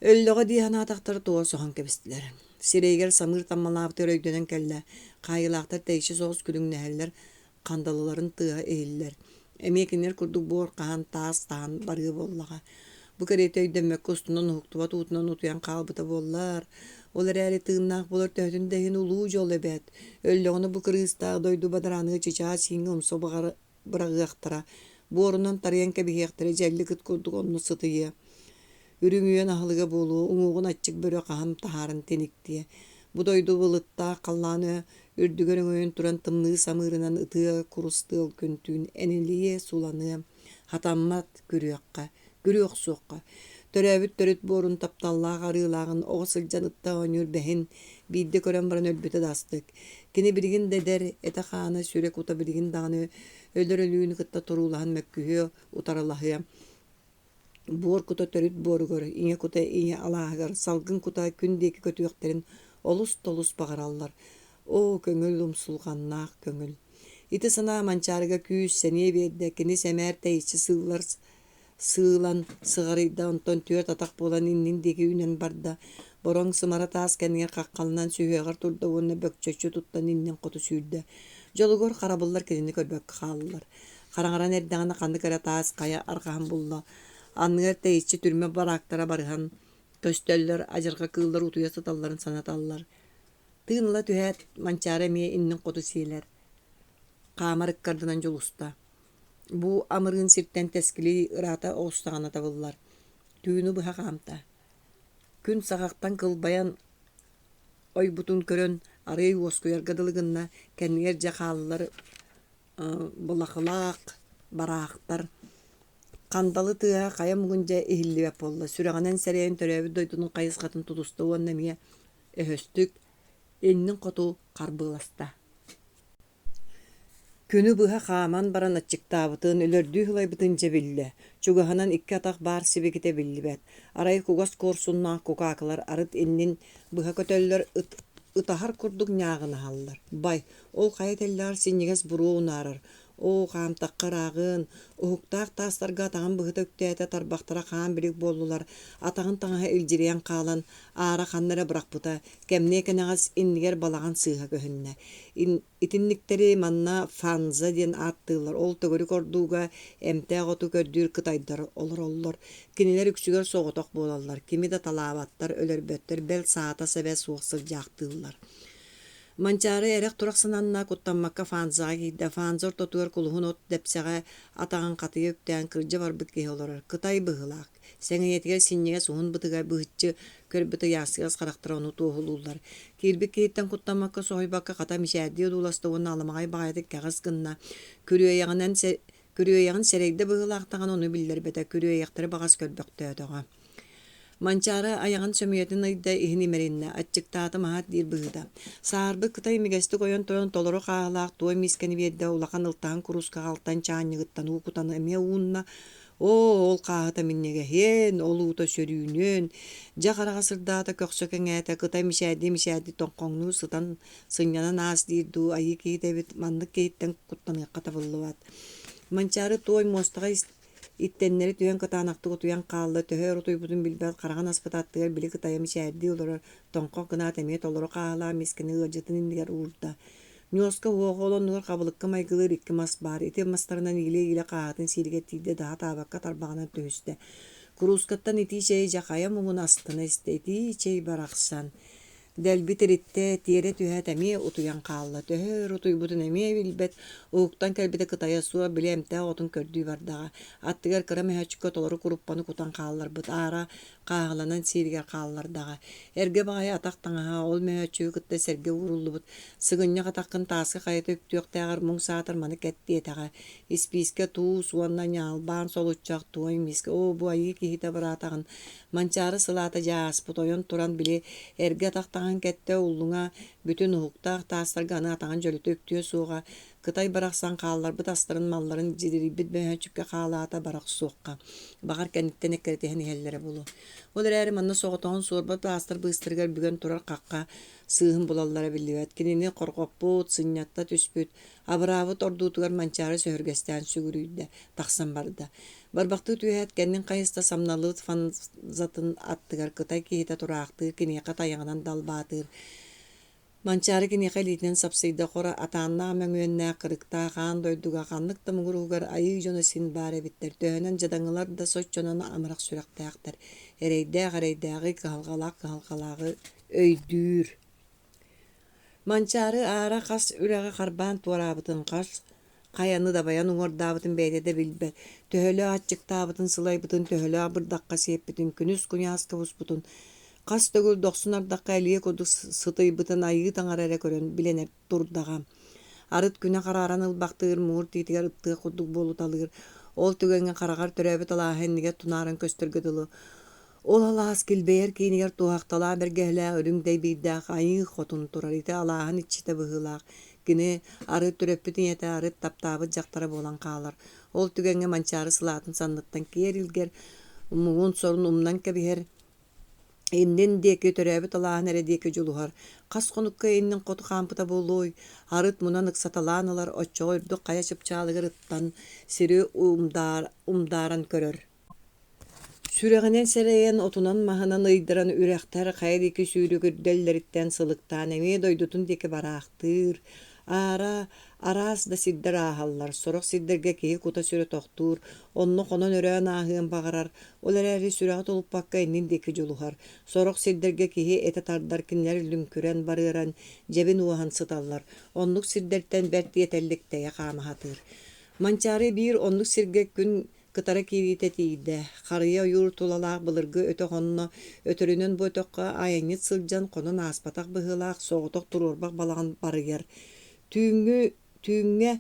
Өллөҕө дии санаатахтара туора соһон кэбистилэр. Сирэйигэр самыыр таммалаабытыгар өйдөнөн кэллэ, хаайыылаахтар тэйиччи соҕус күлүҥнэһэллэр, хандалыларын тыаһа иһиллэр. Эмиэ кинилэр курдук буор хаһан, таас таһан барыа буоллаҕа. Бу кэриэтэ өйдөммөккө устунан уһуктубат уутунан утуйан хаалбыта буоллар. Ол эрээри тыыннаах буолар төһөтүн да иһин улуу дьол эбээт. Өллөҕүнэ бу кырыыстаах дойду бадарааныга чычаас ииҥҥэ умса быраҕыахтара, буорунан тарыйан кэбиһиэхтэрэ дьэллик ыт курдук онно сытыйыа. Үрүҥ үөн аһылыга буолуо, уҥуоҕун аччык бөрө хаһан таһааран тиниктиэ. Бу дойду былыттаах халлаана үрдүгэр өҥөйөн туран тымныы самыырынан ытыа, курус тыал күн-түүн энэлийэ суланыа. Хатаммат, күрүөххэ, күрүө охсуохха. Төрөөбүт төрүт буорун тапталлаах арыылааҕын оҕо сылдьан ытта оонньуур бэһин биирдэ көрөн баран өлбүтэ да астык. Кини билигин да эдэр, этэ-хаана, сүрэ-кута билигин даҕаны өлөр өлүүнү кытта туруулаһан мөккүһүө, утарылаһыа. Буор кута төрүт буоругар, ийэ кута ийэ алааһыгар, салгын кута күн диэки көтүөхтэрин олус да олус баҕараллар. Оо, көҥүл умсулҕаннаах көҥүл. Ити санаа Манчаарыга күүс, сэниэ биэрдэ, кини сэмээр тэйиччи сыыллар сыылан сыҕарыйда, онтон түөрт атах буолан иннин диэки үүнэн барда. Бороҥ сымара таас кэннигэр хаххаланан сүһүөҕэр турда уонна бөкчөччү туттан иннин хоту сүүрдэ. Дьолугар харабыллар кинини көрбөккө хааллылар. Хараҥаран эрдэҕинэ ханнык эрэ таас хайа арҕаһын булла. Анныгар тэйиччи түрмэ бараактара барыһан көстөллөр, адьырҕа кыыллар утуйа сыталларын санаталлар. Тыын ыла түһээт, Манчаары эмиэ иннин хоту сиэлэр, хаамар ыккардынан дьулуста. Бу амырыын сиртэн тэскилии ыраата оҕустаҕына табыллар. Түүнү быһа хаамта. Күн саҕахтан кылбайан ойбутун көрөн, арыый уоскуйарга дылы гынна, кэннигэр дьэ хааллар былахылаах бараахтар хандалы тыаһа хайа муҥун дьэ иһиллибэт буолла, сүрэҕинэн сэрэйэн төрөөбүт дойдутун хайысхатын тутуста уонна эмиэ өһөстүк иннин хоту харбыаласта. Күнү быһа хааман баран аччыктаабытын, өлөрдүү сылайбытын дьэ биллэ. Чугаһынан икки атах баар сибикитэ биллибэт. Арай кугас куорсуннаах кукаакылар арыт иннин быһа көтөллөр, ыт ытаһар курдук ньааҕынаһаллар. Бай, ол хайа тэллэҕэр синньигэс буруо унаарар. Оо, хаамтахха ырааҕын, уһуктаах таастарга атаҕын быһыта үктээтэ, тарбахтара хаан-билик буоллулар, атаҕын таҥаһа илдьирийэн хаалан, аара ханна эрэ бырахпыта, кэмниэ кэнэҕэс иннигэр балаҕан сыыһа көһүннэ. Итинниктэри манна фанза диэн ааттыыллар, ол төгүрүк ордууга эмтээх оту көрдүүр кытайдар олороллор. Кинилэр үксүгэр соҕотох буолаллар, кими да талаабаттар, өлөрбөттөр, бэл саата-сэбэ суох сылдьаахтыыллар. Манчаары эрэх-турах сананна, куттаммакка фанзаҕа киирдэ. Фанза ортотугар кулуһун от дэпсэҕэ атаҕын хатыйа үктээн кырдьа барбыт киһи олорор. Кытай быһыылаах. Сэҥийэтигэр синньигэс уһун бытыга быһыччы көрбүт ыйаастыгас харахтара ону туоһулууллар. Киирбит киһиттэн куттаммакка, соһуйбакка хата мичээрдии одууласта уонна аламаҕай баҕайытык кэҕис гынна. Күрүөйэҕинэн Күрүөйэҕин сэрэйдэ быһыылаах даҕаны ону биллэрбэтэ, күрүөйэхтэри баҕас көрбөхтөөтөҕө. Манчаары айаҕын сөмүйэтин ыйда, иһин имэриннэ, аччыктаатым аһат диир быһыыта. Саарбыт кытай имигэстик ойон туран толору хааһылаах туой миискэни биэрдэ, улахан ылтаһын куруускаҕа алтан чаанньыгыттан уу кутан эмиэ уунна. Оо, ол хааһыта минньигэһиэн, ол уута сөрүүнүөн! Дьэ хараҕа сырдаата, көхсө кэҥээтэ, кытай мичээрдии-мичээрдии тоҥхоҥнуу сытан сынньанан аас диир дуу, айыы киһитэ эбит, маннык киһиттэн куттаныахха табыллыбат. Манчаары туой муостаҕа иттэннэри түһэн кытаанахтык утуйан хаалла, төһө өр утуйбутун билбэт, хараҕын аспыт аттыгар били кытайа мичээрдии олорор, тоҥхох гынаат эмиэ толору хааһылаах миискэни ыалдьытын иннигэр уурда. Ньуоска уоҕа ол оннугар хабылыкка майгылыыр икки мас баар, ити мастарынан иилэ-иилэ хааһытын сииригэр тиийдэ да сатаабакка тарбаҕынан түһүстэ. Куруускаттан итии чэйи дьэ хайа муҥун астына истэ, итии чэй барахсан. Дэлби тириттэ, тиэрэ түһээт эмиэ утуйан хаалла. Төһө өр утуйбутун эмиэ билбэт, уһуктан кэлбитэ кытайа суох, били эмтээх отун көрдүү бардаҕа. Аттыгар кыра мөһөөччүккэ толору куруппаны кутан хаалларбыт, аара хааһыланан сииригэр хааллардаҕа. Эргэ баҕайы атах таҥаһа ол мөһөөччүгү кытта сэргэ ууруллубут. Сыгынньах атаххын тааска хайыта үктүөхтээҕэр муҥ саатар маны кэт диэтэҕэ. Испиискэ туус уонна ньаалбаан солуччах туой миискэ оо бу айыы киһитэ быраатаҕын Манчаары сылаата дьэ ааспыт, ойон туран били эргэ атах таҥаһын кэттэ, уллуҥа бүтүн уһуктаах таастарга аны атаҕын дьөлүтэ үктүө суоҕа, Кытай барахсан хаалларбыт астарын, малларын дьидирийбит мөһөөччүккэ хаалаата бара охсуохха, баҕар кэнниттэн эккирэтиһэн иһэллэрэ буолуо. Ол эрээри манна соҕотоҕун суорба таастар быыстарыгар бүгэн турар хахха сыыһын булаллара биллибэт. Кинини хорҕоппут, сынньатта түспүт, абыраабыт ордуутугар Манчаары сөһүргэстээн сүгүрүйдэ, тахсан барда. Барбахтыы түһээт, кэннин хайыста самналыыт фанзатын аттыгар кытай киһитэ тураахтыыр, киниэхэ тайаҕынан далбаатыыр. Манчаары киниэхэ илиитинэн сапсыйда, хоро атааннаах мөҥүөннээх, кырыктаах аан дойдуга ханнык да муҥур уһугар айыы дьоно син баар эбиттэр, төһөнөн дьадаҥылар да соччонон амарах сүрэхтээхтэр, эрэйдээх эрэйдээҕи, кыһалҕалаах кыһалҕалааҕы өйдүүр. Манчаары аара хас үрэҕи харбаан туораабытын, хас хайаны дабайан уҥуордаабытын бэйэтэ да билбэт, төһөлөөх аччыктаабытын, сылайбытын, төһөлөөх бырдахха сиэппитин, күнүс куйааска буспутун, хас төгүл дохсун ардахха элиэ курдук сытыйбытын айыы таҥара эрэ көрөн билэн турдаҕа. Арыт күнэ харааран ылбахтыыр, муҥур тиитигэр ыттыах курдук буолуталыыр. Ол түгэҥҥэ хараҕар төрөөбүт алааһа иннигэр тунааран көстөргө дылы Ол алаас килбэйэр киинигэр туоһахталаах бэргэһэлээх үрүҥ дэйбиирдээх айыы хотун турар ити алааһын иччитэ быһыылаах. Кини арыт төрөппүт ийэтэ, арыт таптаабыт дьахтара буолан хаалар. Ол түгэҥҥэ Манчаары сылаатын санныттан киэр илгэр, муҥун-сорун умнан кэбиһэр, иннин диэки төрөөбүт алааһын эрэ диэки дьулуһар. Хас хонукка иннин хоту хаампыта буолуой, арыт мунан ыксаталаан ылар, оччоҕо үрдүк хайа чыпчаалыгар ыттан сири умдааран көрөр. Сүрэҕинэн сэрэйэн, отунан-маһынан ыйдаран үрэхтэр хайа диэки сүүрүк үрдэллэриттэн сылыктаан эмиэ дойдутун диэки бараахтыыр. Аара араас да сирдэр ааһаллар, сорох сирдэргэ киһи кута-сүрэ тохтуур, онно хонон-өрөөн ааһыан баҕарар, ол эрээри сүрэҕэ тулуппакка иннин диэки дьулуһар. Сорох сирдэргэ киһи этэ тардар, кинилэр лүҥкүрэн, барыаран, дьэбин уоһан сыталлар. Оннук сирдэртэн бэрт тиэтэллик тэйэ хаама сатыыр. Манчаары биир оннук сиргэ күн Кытара киириитэ тиийдэ, харыйа ойуур тулалаах былыргы өтөх онно, өтөрүнэн бу өтөххө айанньыт сылдьан хонон ааспатах быһыылаах соҕотох туруорбах балаҕан барыйар. Түүҥҥү түүҥҥэ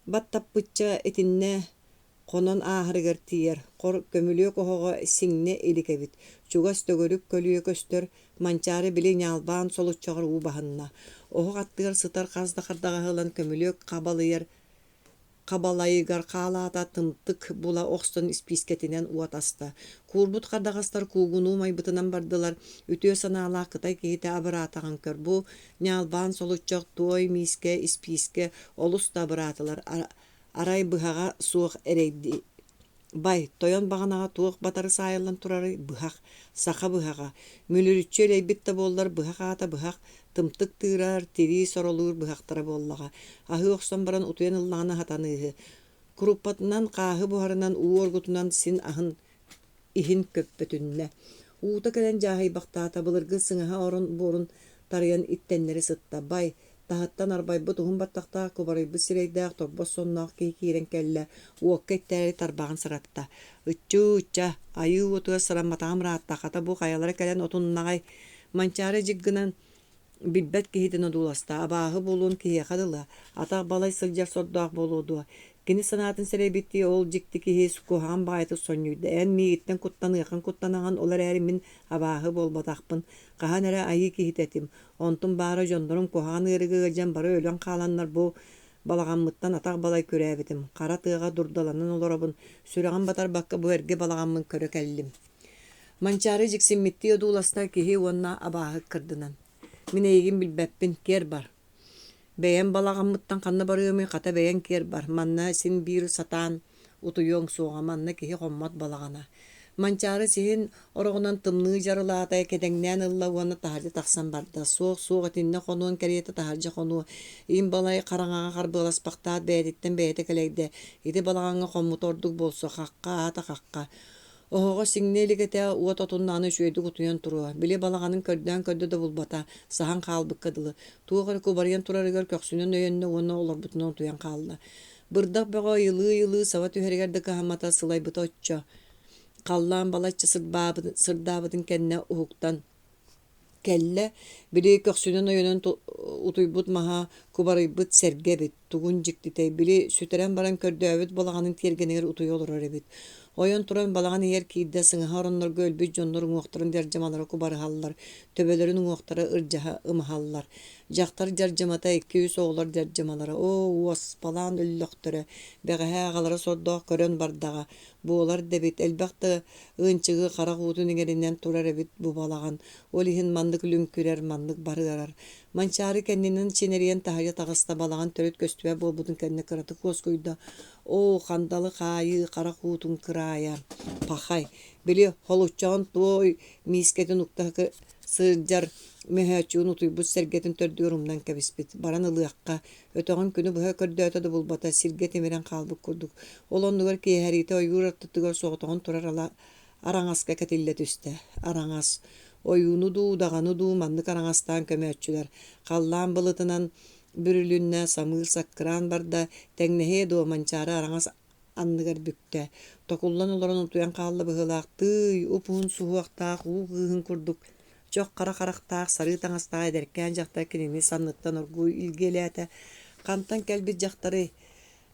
баттаппычча итиннэ хонон ааһарыгар тиийэр, хор көмүлүөк оһоҕо сиҥнэ илик эбит, чугас төгүрүк көлүйэ көстөр, Манчаары били ньаалбаан солуччаҕар уу баһынна. Оһох аттыгар сытар хас да хардаҕаһы ылан көмүлүөк хабалыйар Хабалайыгар хаалаата тымтык була охсон испиискэтинэн уот аста. Куурбут хардаҕастар куугунуу умайбытынан бардылар, үтүө санаалаах кытай киһитэ абыраатаҕын көр, бу ньаалбаан солуччах туой миискэ, испиискэ олус да абыраатылар, арай быһаҕа суох эрэйди Бай, тойон баҕанаҕа туох батары саайыллан турарый? Быһах, саха быһаҕа. Мүлүрүччү элэйбит да буоллар, быһах аата быһах, тымтык тыырар, тирии соролуур быһахтара буоллаҕа. Аһыы охсон баран утуйан ыллаҕына сатаныыһы. Куруппатынан, хааһы буһарынан, уу оргутунан син аһын иһин көппөтүннэ. Уута кэлэн дьааһыйбахтаата, былыргы сыҥаһа орон буорун тарыйан иттэннэри сытта. Бай, таһыттан арбайбыт уһун баттахтаах, кубарыйбыт сирэйдээх, торбос сонноох киһи киирэн кэллэ, уокка иттээри тарбаҕын сыратта. Ыччуу-ычча, айыы уотугар сырамматаҕым ыраатта, хата бу хайалара кэлэн отуннаҕай? Манчаары дьик гынан Билбэт киһитин одууласта, абааһы буолуон киһиэхэ дылы, атах балай сылдьар сордоох буолуо дуо? Кини санаатын сэрэйбиттии ол дьикти киһи куһаҕан баҕайытык сонньуйда: «Эн миигиттэн куттаныаххын куттанаҕын, ол эрээри мин абааһы буолбатахпын, хаһан эрэ айыы киһитэ этим. Онтум баара дьоннорум куһаҕан ыарыыга ыалдьан бары өлөн хааланнар бу балаҕаммыттан атах балай күрээбитим, хара тыаҕа дурдаланан олоробун, сүрэҕим батарбакка бу эргэ балаҕаммын көрө кэллим» Манчаары дьиксиммиттии одууласта киһи уонна абааһы ыккардынан: «Мин эйигин билбэппин, киэр бар. Бэйэм балаҕаммыттан ханна барыамый, хата бэйэҥ киэр бар. Манна син биир сатаан утуйуоҥ суоҕа, манна киһи хоммот балаҕана». Манчаары сиһин ороҕунан тымныы дьарылаата, кэдэҥнээн ылла уонна таһырдьа тахсан барда. Суох, суох итиннэ хонуон кэриэтэ таһырдьа хонуо. Им балай хараҥаҕа харбыаласпахтаат бэйэтиттэн бэйэтэ кэлэйдэ. Ити балаҕаҥҥа хоммута ордук буолсу, хахха аата хахха. Оһоҕо сиҥнэ илик этэ, уот отуннаҕына үчүгэйдик утуйан туруо. Били балаҕанын көрдөөн көрдө да булбата, саһан хаалбыкка дылы. Туох эрэ кубарыйан турарыгар көхсүнэн өйөннө уонна олорбутунан утуйан хаалла. Бырдах бөҕө ыйылыы-ыйылыы саба түһэригэр да кыһаммата, сылайбыта оччо. Халлаан балачча сырдаабытын кэннэ уһуктан Кэллэ, били көхсүнэн ойонон утуйбут маһа кубарыйбыт сэргэ эбит, тугун дьиктитэй, били сүтэрэн баран көрдөөбүт балаҕанын тиэргэнигэр утуйа олорор эбит. Ойон туран балаҕан иһигэр киирдэ, сыҥаһа ороннорго өлбүт дьоннор уҥуохтарын дьардьамалара кубарыһаллар, төбөлөрүн уҥуохтара ырдьаһа ымаһаллар. Дьахтар дьардьамата, икки-үс оҕолор дьардьамалара, оо, уоспалаан өллөхтөрө, бэҕэһээ аҕалара сордоох көрөн бардаҕа, буолар да эбит, элбэх да Ыанчыгы харах уутун иҥэринэн турар эбит бу балаҕан, ол иһин маннык лүҥкүрэр, маннык барыарар. Манчаары кэннинэн чинэрийэн таһырдьа таҕыста, балаҕан төрүт көстүбэт буолбутун кэннэ кыратык уоскуйда. Оо, хандалы хаайыы харах уутун кыраайа, пахай, били холуччаҕын туой миискэтин укта сылдьар мөһөөччүгүн утуйбут сэргэтин төрдүгэр умнан кэбиспит. Баран ылыахха, Өтөҕүн күнү быһа көрдөөтө да булбата, сиргэ тимирэн хаалбыт курдук. Ол оннугар киэһэриитэ ойуур ортотугар соҕотоҕун турар ала араҥаска кэтиллэ түстэ. Араҥас. Ойууну дуу, удаҕаны дуу маннык араҥастаан көмөөччүлэр. Халлаан былытынан бүрүлүннэ, самыыр саккыраан барда, тэҥнэһиэ дуо Манчаары араҥас анныгар бүктэ. Токуллан олорон утуйан хаалла быһыылаах, тыый, уп-уһун суһуохтаах уу кыыһын курдук Чох хара харахтаах, сарыы таҥастаах эдэркээн дьахтар кинини санныттан оргууй илгиэлээтэ: «Хантан кэлбит дьахтарый?»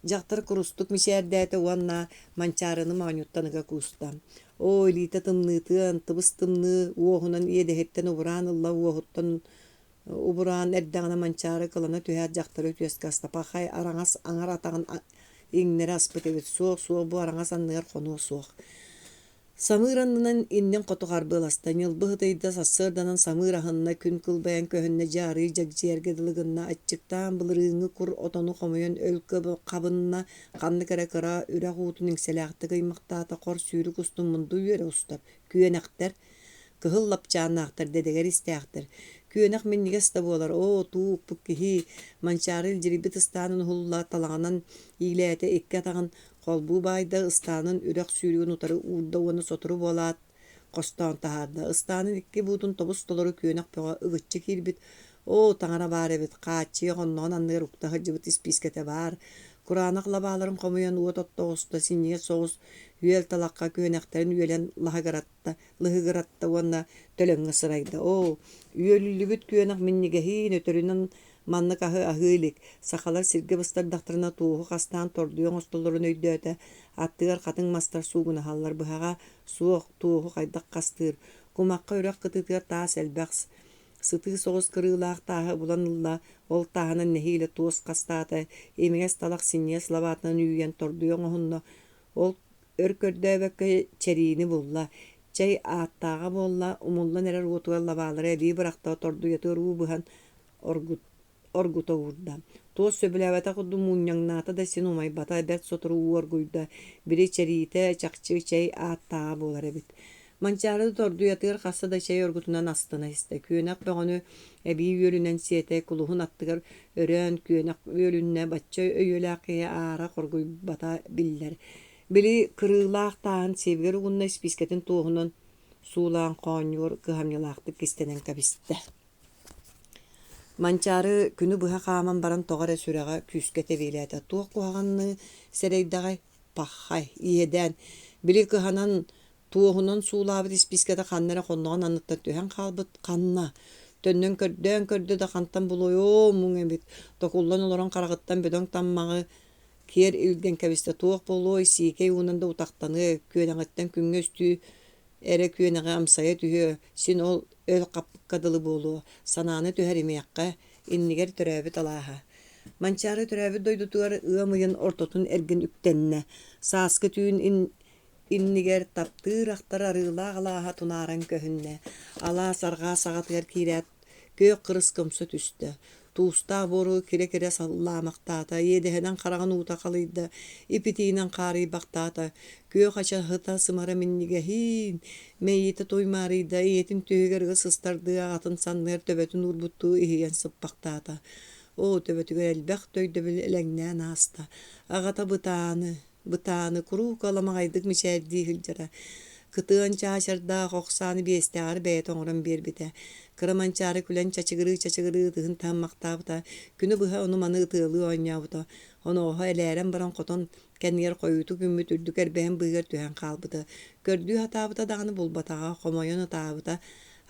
Дьахтар курустук мичээрдээтэ уонна Манчаарыны моонньуттан ыга кууста. Оо, илиитэ тымныытыан, тыбыс-тымныы уоһунан иэдэһиттэн убураан ылла уоһуттан убураан эрдэҕинэ Манчаары кылана түһээт дьахтары үтүөскэ аста. Пахай араҥас аҥар атаҕын иҥнэри аспыт эбит. Суох, суох, бу араҥас анныгар хонуо суох. Самыыр аннынан иннин хоту харбыаласта, ньылбы ытыйда, сарсыарданан самыыр аһынна, күн кылбайан көһүннэ, дьэ арыый дьэгдьийэргэ дылы гынна, аччыктаан былырыыҥҥы кур отону хомуйан өл хабынна, ханнык эрэ кыра үрэх уутун иҥсэлээхтик ыймахтаата, хор сүүрүк устун мунду үөрэ устар, күөнэхтэр, кыһыл лапчааннаахтар, дэгэр истээхтэр, күөнэх минньигэс да буолар, оо, туу укпут киһи, Манчаары илдьирийбит ыстаанын уһулла, талаҕынан иилээтэ, икки атаҕын Холбуу баайда ыстаанын үрэх сүүрүгүн утары уурда уонна сотору буолаат, хостоон таһаарда. Ыстаанын икки буутун тобус-толору күөнэх бөҕө ыгыччы киирбит. Оо, таҥара баар эбит, хааччыйа хонноҕун анныгар укта сылдьыбыт испиискэтэ баар. Кураанах лабааларын хомуйан уот отто оҕуста, синньигэс соҕус үөл талахха күөнэхтэрин үөлэн лаһыгыратта, лыһыгыратта уонна төлөҥҥө сырайда. Оо, үөлүллүбүт күөнэх минньигэһиин өтөрүнэн Маннык аһы аһыы илик, сахалар сиргэ быстардахтарына туоһу хастаан тордуйа оҥостоллорун өйдөөтө, аттыгар хатыҥ мастар суугунаһаллар, быһаҕа суох, туоһу хайдах хастыыр, кумахха үрэх кытыытыгар таас элбэх, сытыы соҕус кырыылаах тааһы булан ылла, ол тааһынан нэһиилэ туос хастаата, имигэс талах синньигэс лабаатынан үүйэн тордуйа оҥоһунна, ол өр көрдөөбөккө чэриини булла, чэй ааттааҕа буолла, умуллан эрэр уотугар лабаалары эбии бырахта, тордуйатыгар уу быһан оргута уурда. Туос сөбүлээбэтэх курдук мунньаҥнаата да син умайбата, бэрт сотору уу оргуйда, били чэриитэ чахчы чэй ааттааҕа буолар эбит. Манчаары тордуйатыгар хаста да чэй оргутунан астына истэ. Күөнэх бөҕөнү эбии үөлүнэн сиэтэ, кулуһун аттыгар өрөөн күөнэх үөлүннэ, бачча өйүөлээх киһи аара хоргуйбата биллэр. Били кырыылаах тааһын сиэбигэр угунна испиискэтин туоһунан суулаан хоонньугар кыһамньылаахтык кистэнэн кэбистэ. Манчаары күнү быһа хааман баран тоҕо эрэ сүрэҕэ күүскэ тэбиэлээтэ, туох куһаҕанныы сэрэйдэҕэй, пахай, иэдээн, били кыһанан туоһунан суулаабыт испиискэтэ ханна эрэ хонноҕун анныттан түһэн хаалбыт, ханна? Төннөн көрдөөн көрдө да хантан булуой, оо, муҥ эбит, токуллан олорон хараҕыттан бөдөҥ таммаҕы киэр илгэн кэбистэ, туох буолуой, сиикэй уунан да утахтаныа, күөрэҥиттэн күҥҥэ үстүү эрэ күөнэҕи амсайа түһүө, син ол өл хаппыкка дылы буолуо, санааны түһэримиэххэ, иннигэр төрөөбүт алааһа. Манчаары төрөөбүт дойдутугар ыам ыйын ортотун эргин үктэннэ. Сааскы түүн иннигэр таптыыр ахтар арыылаах алааһа тунааран көһүннэ. Алаас арҕаа саҕатыгар киирээт Күөх кырыс кымса түстэ, туустаах буору кирэ-кирэ саллаамахтаата, иэдэһинэн хараҕын уута халыйда, ип-итиинэн хаарыйбахтаата, күөх ачаһыта сымара минньигэһиин, мэйиитэ туймаарыйда, ийэтин түөһүгэр ыга сыстардыы аҕатын санныгар төбөтүн уурбуттуу иһийэн сыппахтаата. Оо, төбөтүгэр элбэх да өйдөбүл элэҥнээн ааста. Аҕата бытааны, бытааны куруук аламаҕайдык мичээрдии сылдьара. Кытыан чаачардаах ох сааны биэстээҕэр бэйэтэ оҥорон биэрбитэ. Кыра Манчаары күлэн чачыгырыы-чачыгырыы ытыһын таһыммахтаабыта, күнү быһа ону-маны ытыалыы оонньообута. Оноҕоһо элээрэн баран хотон кэннигэр хойуутук үүммүт үрдүк эрбэһин быыһыгар түһэн хаалбыта. Көрдүү сатаабыта даҕаны булбатаҕа, хомойон ытаабыта.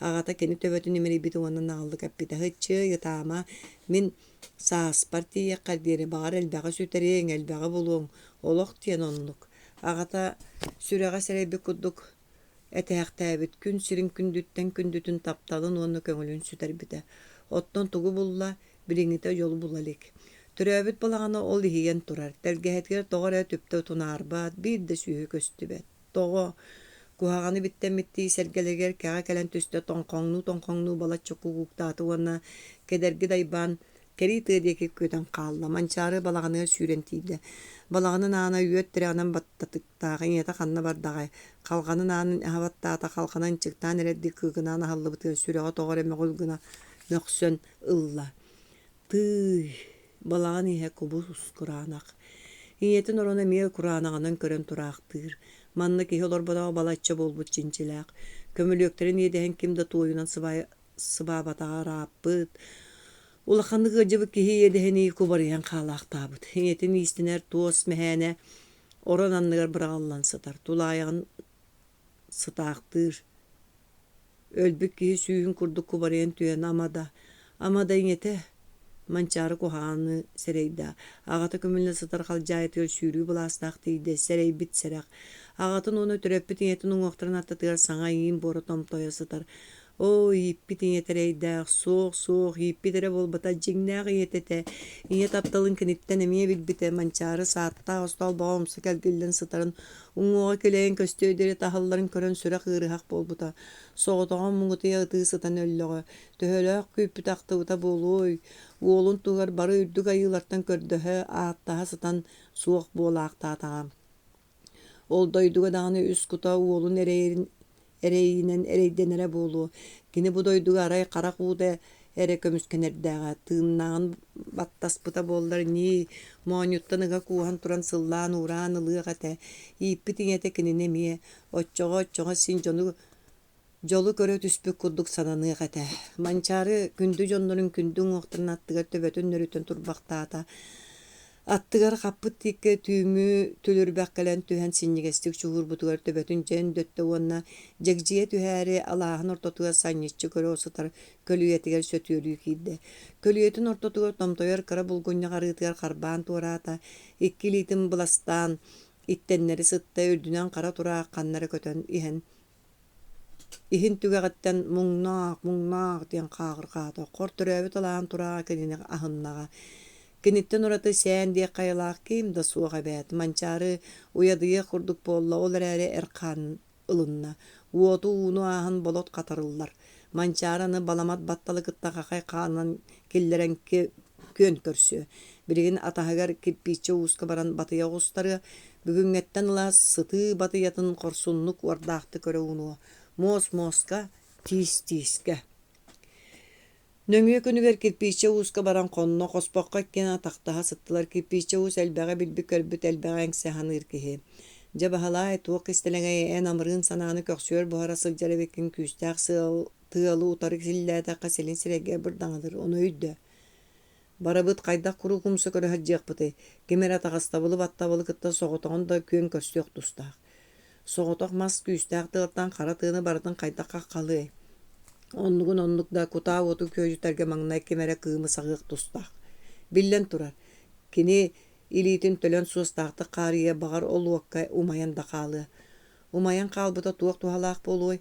Аҕата кини төбөтүн имэрийбитэ уонна наҕыллык эппитэ: «Һыччыай, ытаама, мин сааспар тиийиэххэр диэри баҕар элбэҕи сүтэриэҥ, элбэҕи булуоҥ, олох диэн оннук». Аҕата сүрэҕэ сэрэйбит курдук этээхтээбит күн сирин күндүттэн күндүтүн тапталын уонна көҥүлүн сүтэрбитэ. Оттон тугу булла, билиҥҥитэ дьолу була илик. Төрөөбүт балаҕана ол иһийэн турар, тэлгэһэтигэр тоҕо эрэ түптэ тунаарбат, биир да сүөһү көстүбэт. Тоҕо? Куһаҕаны биттэммиттии сэргэлэригэр кэҕэ кэлэн түстэ, тоҥхоҥнуу-тоҥхоҥнуу балачча кукууктаата уонна кэдэрги дайбаан кэрии тыа диэки көтөн хаалла. Манчаары балаҕаныгар сүүрэн тиийдэ. Балаҕанын аана үөт тирэҕинэн баттатыктаах, ийэтэ ханна бардаҕай? Халҕанын аанын аһа баттаата, халҕана ынчыктаан эрэрдии кыыкынаан аһыллыбытыгар сүрэҕэ тоҕо эрэ мөҕүл гына мөхсөн ылла. Тыый, балаҕан иһэ кубус кураанах. Ийэтин ороно эмиэ кураанаҕынан көрөн тураахтыыр. Манна киһи олорботоҕо балачча буолбут чинчилээх. Көмүлүөктэрин иэдэһин ким да туойунан сыбаабатаҕа ырааппыт. Улаханнык ыалдьыбыт киһи иэдэһинии кубарыйан хаалаахтаабыт. Ийэтин иистэнэр туос мэһээнэ орон анныгар быраҕыллан сытар. Тулаайаҕын сытаахтыыр. Өлбүт киһи сүүһүн курдук кубарыйан түһэн ама да, ама да ийэтэ Манчаары куһаҕаны сэрэйдэ. Аҕата көмүллэ сытар халдьаайытыгар сүүрүү былаастаах тиийдэ, сэрэйбит сэрэх. Аҕатын уонна төрөппүт ийэтин уҥуохтарын аттатыгар саҥа иин буора томтойо сытар. Оо, ииппит ийэтэ эрэйдээх, суох, суох, ииппит эрэ буолбата, дьиҥнээх ийэтэ этэ. Ийэ тапталын киниттэн эмиэ билбитэ, Манчаары сааттаах остоолбоҕо умса кэлгиллэн сытарын, уҥуоҕа килэйэн көстүө диэри таһылларын көрөн сүрэх ыарыһах буолбута. Соҕотоҕун муҥутуйа ытыы сытан өллөҕө. Төһөлөөх күүппүтэ ахтыбыта буолуой? Уолун туһугар бары үрдүк айыылартан көрдөһө, ааттаһа сытан суох буолаахтаатаҕа. Ол дойдуга даҕаны үс кута уолун эрэйин эрэйинэн эрэйдэнэрэ буолуо. Кини бу дойдуга арай харах уута эрэ көмүскэнэрдээҕэ, тыыннааҕын баттаспыта буоллар ньии, моонньуттан ыга кууһан туран сыллаан-уураан ылыах этэ. Ииппит ийэтэ кинини эмиэ, оччоҕо-оччоҕо син дьону Дьолу көрө түспүт курдук сананыах этэ. Манчаары күндү дьоннорун күндү уҥуохтарын аттыгар төбөтүн нөрүтэн турбахтаата. Аттыгар хаппыт тииккэ түүҥҥү түлүрбэх кэлэн түһэн синньигэстик чуһуурбутугар төбөтүн дьэ өндөттө уонна дьэгдьийэ түһээри алааһын ортотугар санньыччы көрө сытар көлүйэтигэр сөтүөлүү киирдэ. Көлүйэтин ортотугар томтойор кыра булгунньах арыытыгар харбаан туораата, икки илиитин быластаан иттэннэри сытта, үрдүнэн хара тураах ханна эрэ көтөн иһэн Иһин түгэҕиттэн «Муҥнаах, муҥнаах» диэн хааҕырҕаата, хор төрөөбүт алааһын турааҕа кинини аһыннаҕа. Киниттэн ураты сээн диэх хайалаах ким да суох эбээт, Манчаары уйадыйыах курдук буолла, ол эрээри эр хаан ылынна. Уоту ууну ааһан болот хатарыллар. Манчаары аны баламат батталы кытта хахай хаанынан киллэрэн күөн көрсүө. Билигин атаһыгар кирпииччэ ууска баран батыйа оҕустарыа, бүгүҥҥэттэн ыла сытыы батыйатын хорсуннук уордаахтык көрө уунуо, муос муоска, тиис тиискэ. Нөҥүө күнүгэр кирпииччэ ууска баран хонно, хоспоххо иккиэн атахтаһа сыттылар. Кирпииччэ уус элбэҕи билбит-көрбүт, элбэҕи эҥсэ саныыр киһи. Дьэ, Баһылаай, туох кистэлэҥэй эн амырыын санааны көхсүгэр буһара сылдьар эбиккин күүстээх сыал тыалы утары силлээтэххэ силин сирэйгэ бырдаҥалыыр, ону өйдөө. Барыбыт хайдах куруук умса көрө сылдьыахпытый, ким эрэ атаҕастабылы-баттабылы кытта соҕотоҕун да күөн көрсүөх тустаах. Соҕотох мас күүстээх тыалтан хара тыаны барытын хайдах хаххалыай? Оннугун оннук да кутаа уоту күөдьүтэргэ маҥнай ким эрэ кыымы саҕыах тустаах. Биллэн турар, кини илиитин төлөн суостаахтык хаарыйыа, баҕар ол уокка умайан да хаалыа. Умайан хаалбыта туох туһалаах буолуой?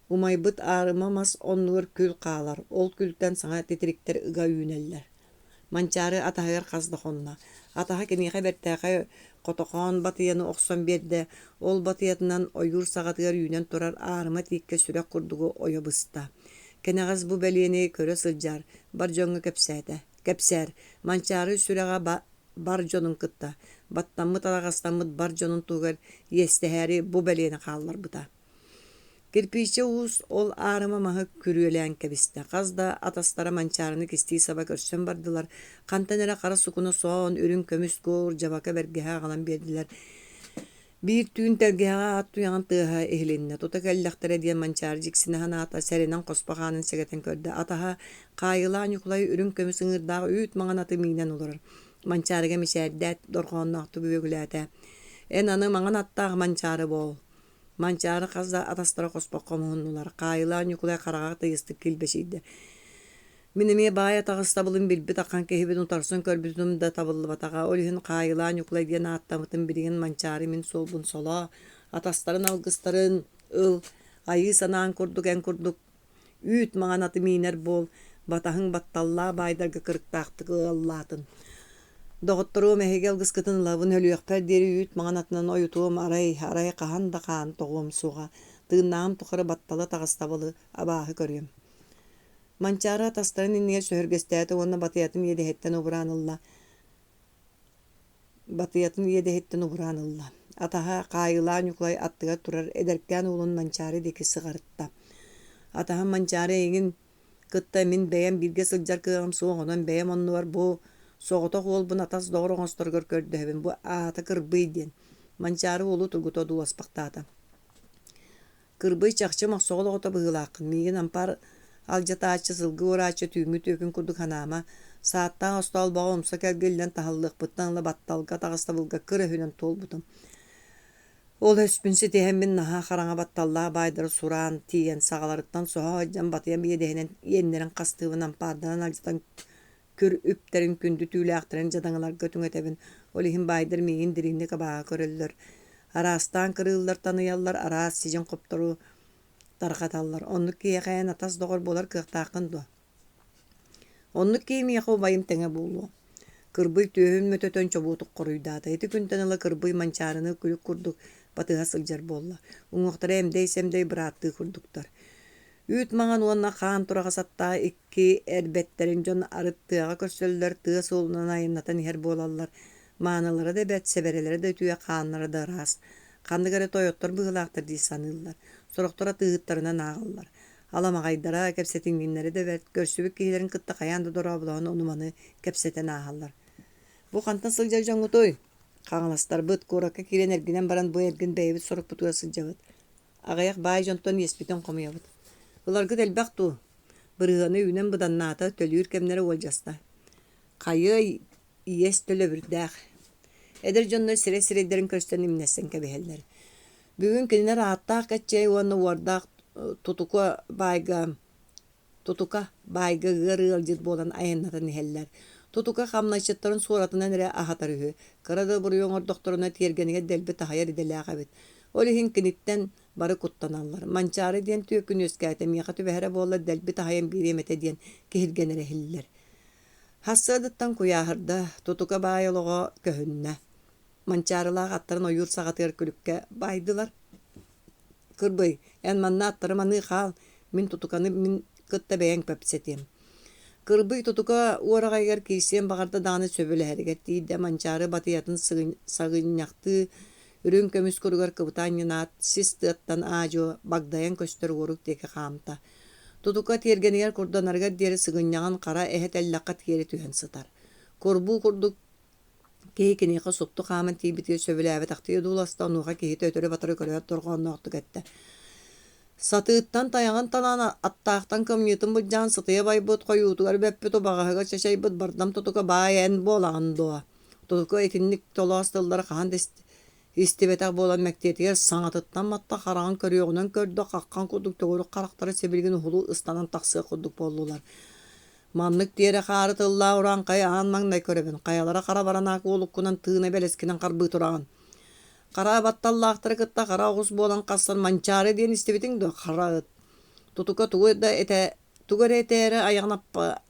Умайбыт аарыма мас оннугар күл хаалар, ол күлтэн саҥа титириктэр ыга үүнэллэр. Манчаары атаһыгар хас да хонно. Атаһа киниэхэ бэртээхэй хотохоон батыйаны охсон биэрдэ, ол батыйатынан ойуур саҕатыгар үүнэн турар аарыма тииккэ сүрэх курдугу ойо быста. Кэнэҕэс бу бэлиэни көрө сылдьар, бар дьоҥҥо кэпсээтэ. Кэпсээр, Манчаары сүрэҕэ бар дьонун кытта, баттаммыт-араҕастаммыт бар дьонун туһугар иэстэһээри бу бэлиэни хаалларбыта. Кирпииччэ уус ол аарыма маһы күрүөлээн кэбистэ, хас да атастара Манчаарыны кистии саба көрсөн бардылар, хантан эрэ хара сукуна соон, үрүҥ көмүс кур, дьабака бэргэһэ аҕалан биэрдилэр. Биир түүн тэлгэһэҕэ ат туйаҕын тыаһа иһилиннэ, тута кэллэхтэрэ диэн Манчаары дьиксинэ санаата, сэрэнэн хоспох аанын сэгэтэн көрдө. Атаһа Хаайылаах Ньукулай үрүҥ көмүс ыҥыырдаах үүт маҥан аты миинэн олорор. Манчаарыга мичээрдээт, дорҕоонноохтук үөгүлээтэ: «Эн аны маҥан аттаах Манчаары буол!» Манчаары хас да атастара хоспоххо муһуннулар. Хаайылаах Ньукулай хараҕа тыйыстык килбэчийдэ. Мин эмиэ баай атаҕастабылын билбит ахан киһибин утарсан көрбүтүм да табыллыбатаҕа, ол иһин Хаайылаа Ньукулай диэн ааттаммытым билигин Манчаары мин суолбун солоо, атастарын алгыстарын ыл, айыы санаан курдук эн курдук үүт маҥан аты миинэр буол, батаһыҥ батталлаах баайдарга кырыктаахтык ыаллаатын. Доҕотторуом эһиги алгыскытын ылабын, өлүөхпэр диэри үүт маҥан атынан ойутуом, арай, арай хаһан да хаан тоҕуом суоҕа, тыыннааҕым тухары батталы атаҕастабылы абааһы көрүөм. Манчаары атастарын иннигэр сөһүргэстээтэ уонна батыйатын иэдэһиттэн убураан ылла. Батыйатын иэдэһиттэн убураан ылла. Атаһа Хаайылаах Ньукулай аттыгар турар эдэркээн уолун Манчаары диэки сыҕарытта. Атаһым Манчаары эйигин кытта мин бэйэм бииргэ сылдьар кыаҕым суох, онон бэйэм оннубар бу соҕотох уолбун атас доҕор оҥосторугар көрдөһөбүн, бу аата Кырбый диэн. Манчаары уолу тургута одууласпахтаата. Кырбый чахчы мохсоҕол оҕото быһыылааххын, миигин ампаар алдьатааччы, сылгы уорааччы түүҥҥү түөкүн курдук санаама, сааттаах остоолбоҕо умса кэлгиллэн таһыллыахпыттан ыла батталга таҕыстабылга кыр өһүнэн туолбутум. Ол өспүн ситиһэммин наһаа хараҥа батталлаах баайдары сураан тиийэн саҕаларыттан соһо сылдьан батыйам иэдэһинэн иэннэрин хастыыбын ампаарданан алдьатан күр үптэрин күндү түүлээхтэрин дьадаҥыларга түҥэтэбин, ол иһин баайдар миигин дириҥник абааһы көрөллөр, араастаан кырыыллар, таныйаллар, араас сидьиҥ хоптору тарҕаталлар. Оннук киһиэхэ эн атас доҕор буолар кыахтааххын дуо? Оннук киһи миэхэ убайым тэҥэ буолуо. Кырбый түөһүн мөтөтөн чобуотук хоруйдаата. Ити күнтэн ыла Кырбый Манчаарыны күлүк курдук батыһа сылдьар буолла. Уҥуохтара эмдэй-сэмдэй бырааттыы курдуктар. Үүт маҥан уонна хаан тураҕас аттаах икки эрбэттэрин дьон арыт тыаҕа көрсөллөр, тыа суолунан айаннатан иһэр буолаллар. Маанылара да бэрт, сэбэрэлэрэ да үтүө, хааннара да ыраас. Ханнык эрэ тойоттор быһыылаахтар дии саныыллар. Сорохтор атыыһыттарынан ааҕаллар. Аламаҕайдара, кэпсэтиҥҥиннэрэ да бэрт, көрсүбүт киһилэрин кытта хайаан да дорооболоһон ону-маны кэпсэтэн ааһаллар. Бу хантан сылдьар дьоҥҥутуй? Хаҥаластарбыт, куоракка киирэн эргинэн баран бу эргин бэйэбит сорукпутугар сылдьабыт. Аҕыйах баай дьонтон иэспитин хомуйабыт. Ыларгыт элбэх дуу? Бырыһыана үүнэн быданнаата, төлүүр кэмнэрэ уолдьаста. Хайыай, иэс төлөбүрдээх. Эдэр дьоннор сирэй-сирэйдэрин көрсөн имнэссэн кэбиһэллэр. Бүгүн кинилэр ааттаах Кэччэй уонна уордаах Тутука баайга Тутука баайга ыар ыалдьыт буолан айаннатан иһэллэр. Тутука хамначчыттарын суоратынан эрэ аһатар үһү. Кыра да буруйу оҥордохторуна тиэргэнигэр дэлби таһыйар идэлээх эбит. Ол иһин киниттэн бары куттаналлар. Манчаары диэн түөкүн үөскээтэ, миэхэ түбэһэрэ буоллар дэлби таһыйан биэриэм этэ диэн киһиргэнэрэ иһиллэр. Сарсыардаттан куйааһырда, Тутука баай олоҕо көһүннэ. Манчаарылаах аттарын ойуур саҕатыгар күлүккэ баайдылар. Кырбый, эн манна аттары маныы хаал, мин тутуканы мин кытта бэйэҥ кэпсэтиэм. Кырбый тутука уораҕайыгар киирсиэн баҕарда даҕаны сөбүлэһэригэр тиийдэ Манчаары батыйатын сыгынньахтыы үрүҥ көмүс куругар кыбыта анньынаат, сис тыаттан аа-дьуо багдайан көстөр уорук диэки хаамта. Тутука тиэргэнигэр курданарыгар диэри сыгынньаҕын хара эһэ тэллэххэ тиэрэ түһэн сытар. Курбуу курдук Киһи киниэхэ супту хааман тиийбитигэр сөбүлээбэтэхтии одууласта, онуоха киһитэ өтөрү-батары көрөөт дорҕоонноохтук эттэ: «Сатыыттан тайаҕын талаан, аттаахтан кымньыытын былдьаан сытыйа байбыт, хойуутугар бөппүт, убаҕаһыгар чачайбыт бардам тутука баай эн буолаҕын дуо?» Тутука итинник толоос тыллары хаһан да истибэтэх буолан мэктиэтигэр саҥатыттан матта хараҕын көрүөҕүнэн көрдө, хаххан курдук төгүрүк харахтара сибилигин уһулу ыстанан тахсыах курдук буоллулар. Маннык тиэрэ хаары тыллаах урааҥхай аан маҥнай көрөбүн, хайалара хара баранаак уолуккунан тыына бэлэскинэн харбыы тураҕын. Хара батталлаахтары кытта хара оҕус буолан хассан Манчаары диэн истибитиҥ дуо, хара ыт? Тутука тугу да этэ тугу эрэ этээри айаҕын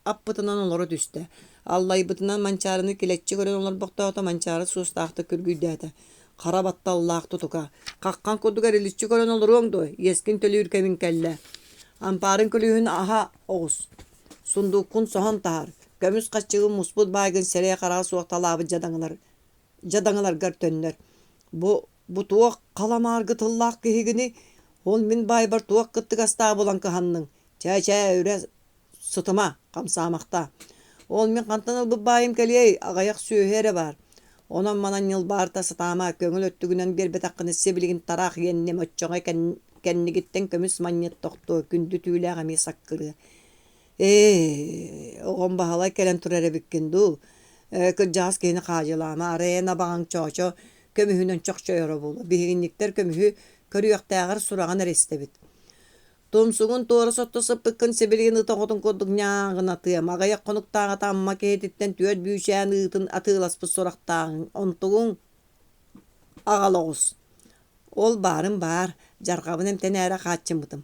аппытынан олоро түстэ. Аллайбытынан Манчаарыны килэччи көрөн олорбохтоото, Манчаары суостаахтык күргүйдээтэ. Хара батталлаах тутука, хаххан курдук эриличчи көрөн олоруоҥ дуо, иэскин төлүүр кэмиҥ кэллэ. Ампаарын күлүүһүн аһа оҕус. Сундууккун соһон таһаар, көмүс хаччыгын муспут баайгын сирэйэ-хараҕа суох талаабыт дьадаҥылар дьадаҥыларгар төннөр. Бу бу туох халамааргы тыллаах киһигиний? Ол мин баайбар туох кыттыгастаах булан кыһанныҥ? Чээ-чээ, үрэ сытыма, хамсаамахтаа. Ол мин хантан ылбыт баайым кэлиэй, аҕыйах сүөһү эрэ баар. Онон-манан ньылбаарыта сатаама, көҥүл өттүгүнэн биэрбэтэххинэ сибилигин тараах иэннэм, оччоҕо кэннигиттэн көмүс манньыат тохтуо, күндү түүлээх эмиэ саккырыа. Ээ, оҕом Баһылай кэлэн турар эбиккин дуу? Ээ, кырдьаҕас киһини хаадьылаама, арай эн абаҕаҥ Чоочо көмүһүнэн чохчойоро буолуо. Биһигинньиктэр көмүһү көрүөхтээҕэр сураҕын эрэ истэбит. Тумсугун туора сотто сыппыккын сибилигин ыт оҕотун курдук ньааҕынатыам. Аҕыйах хонуктааҕыта Амма киһититтэн түөрт бүүчээн ыытын атыыласпыт сурахтааҕыҥ. Онтугуҥ аҕала оҕус. Ол баарын баар, дьарҕабын эмтэнээри хааччыммытым.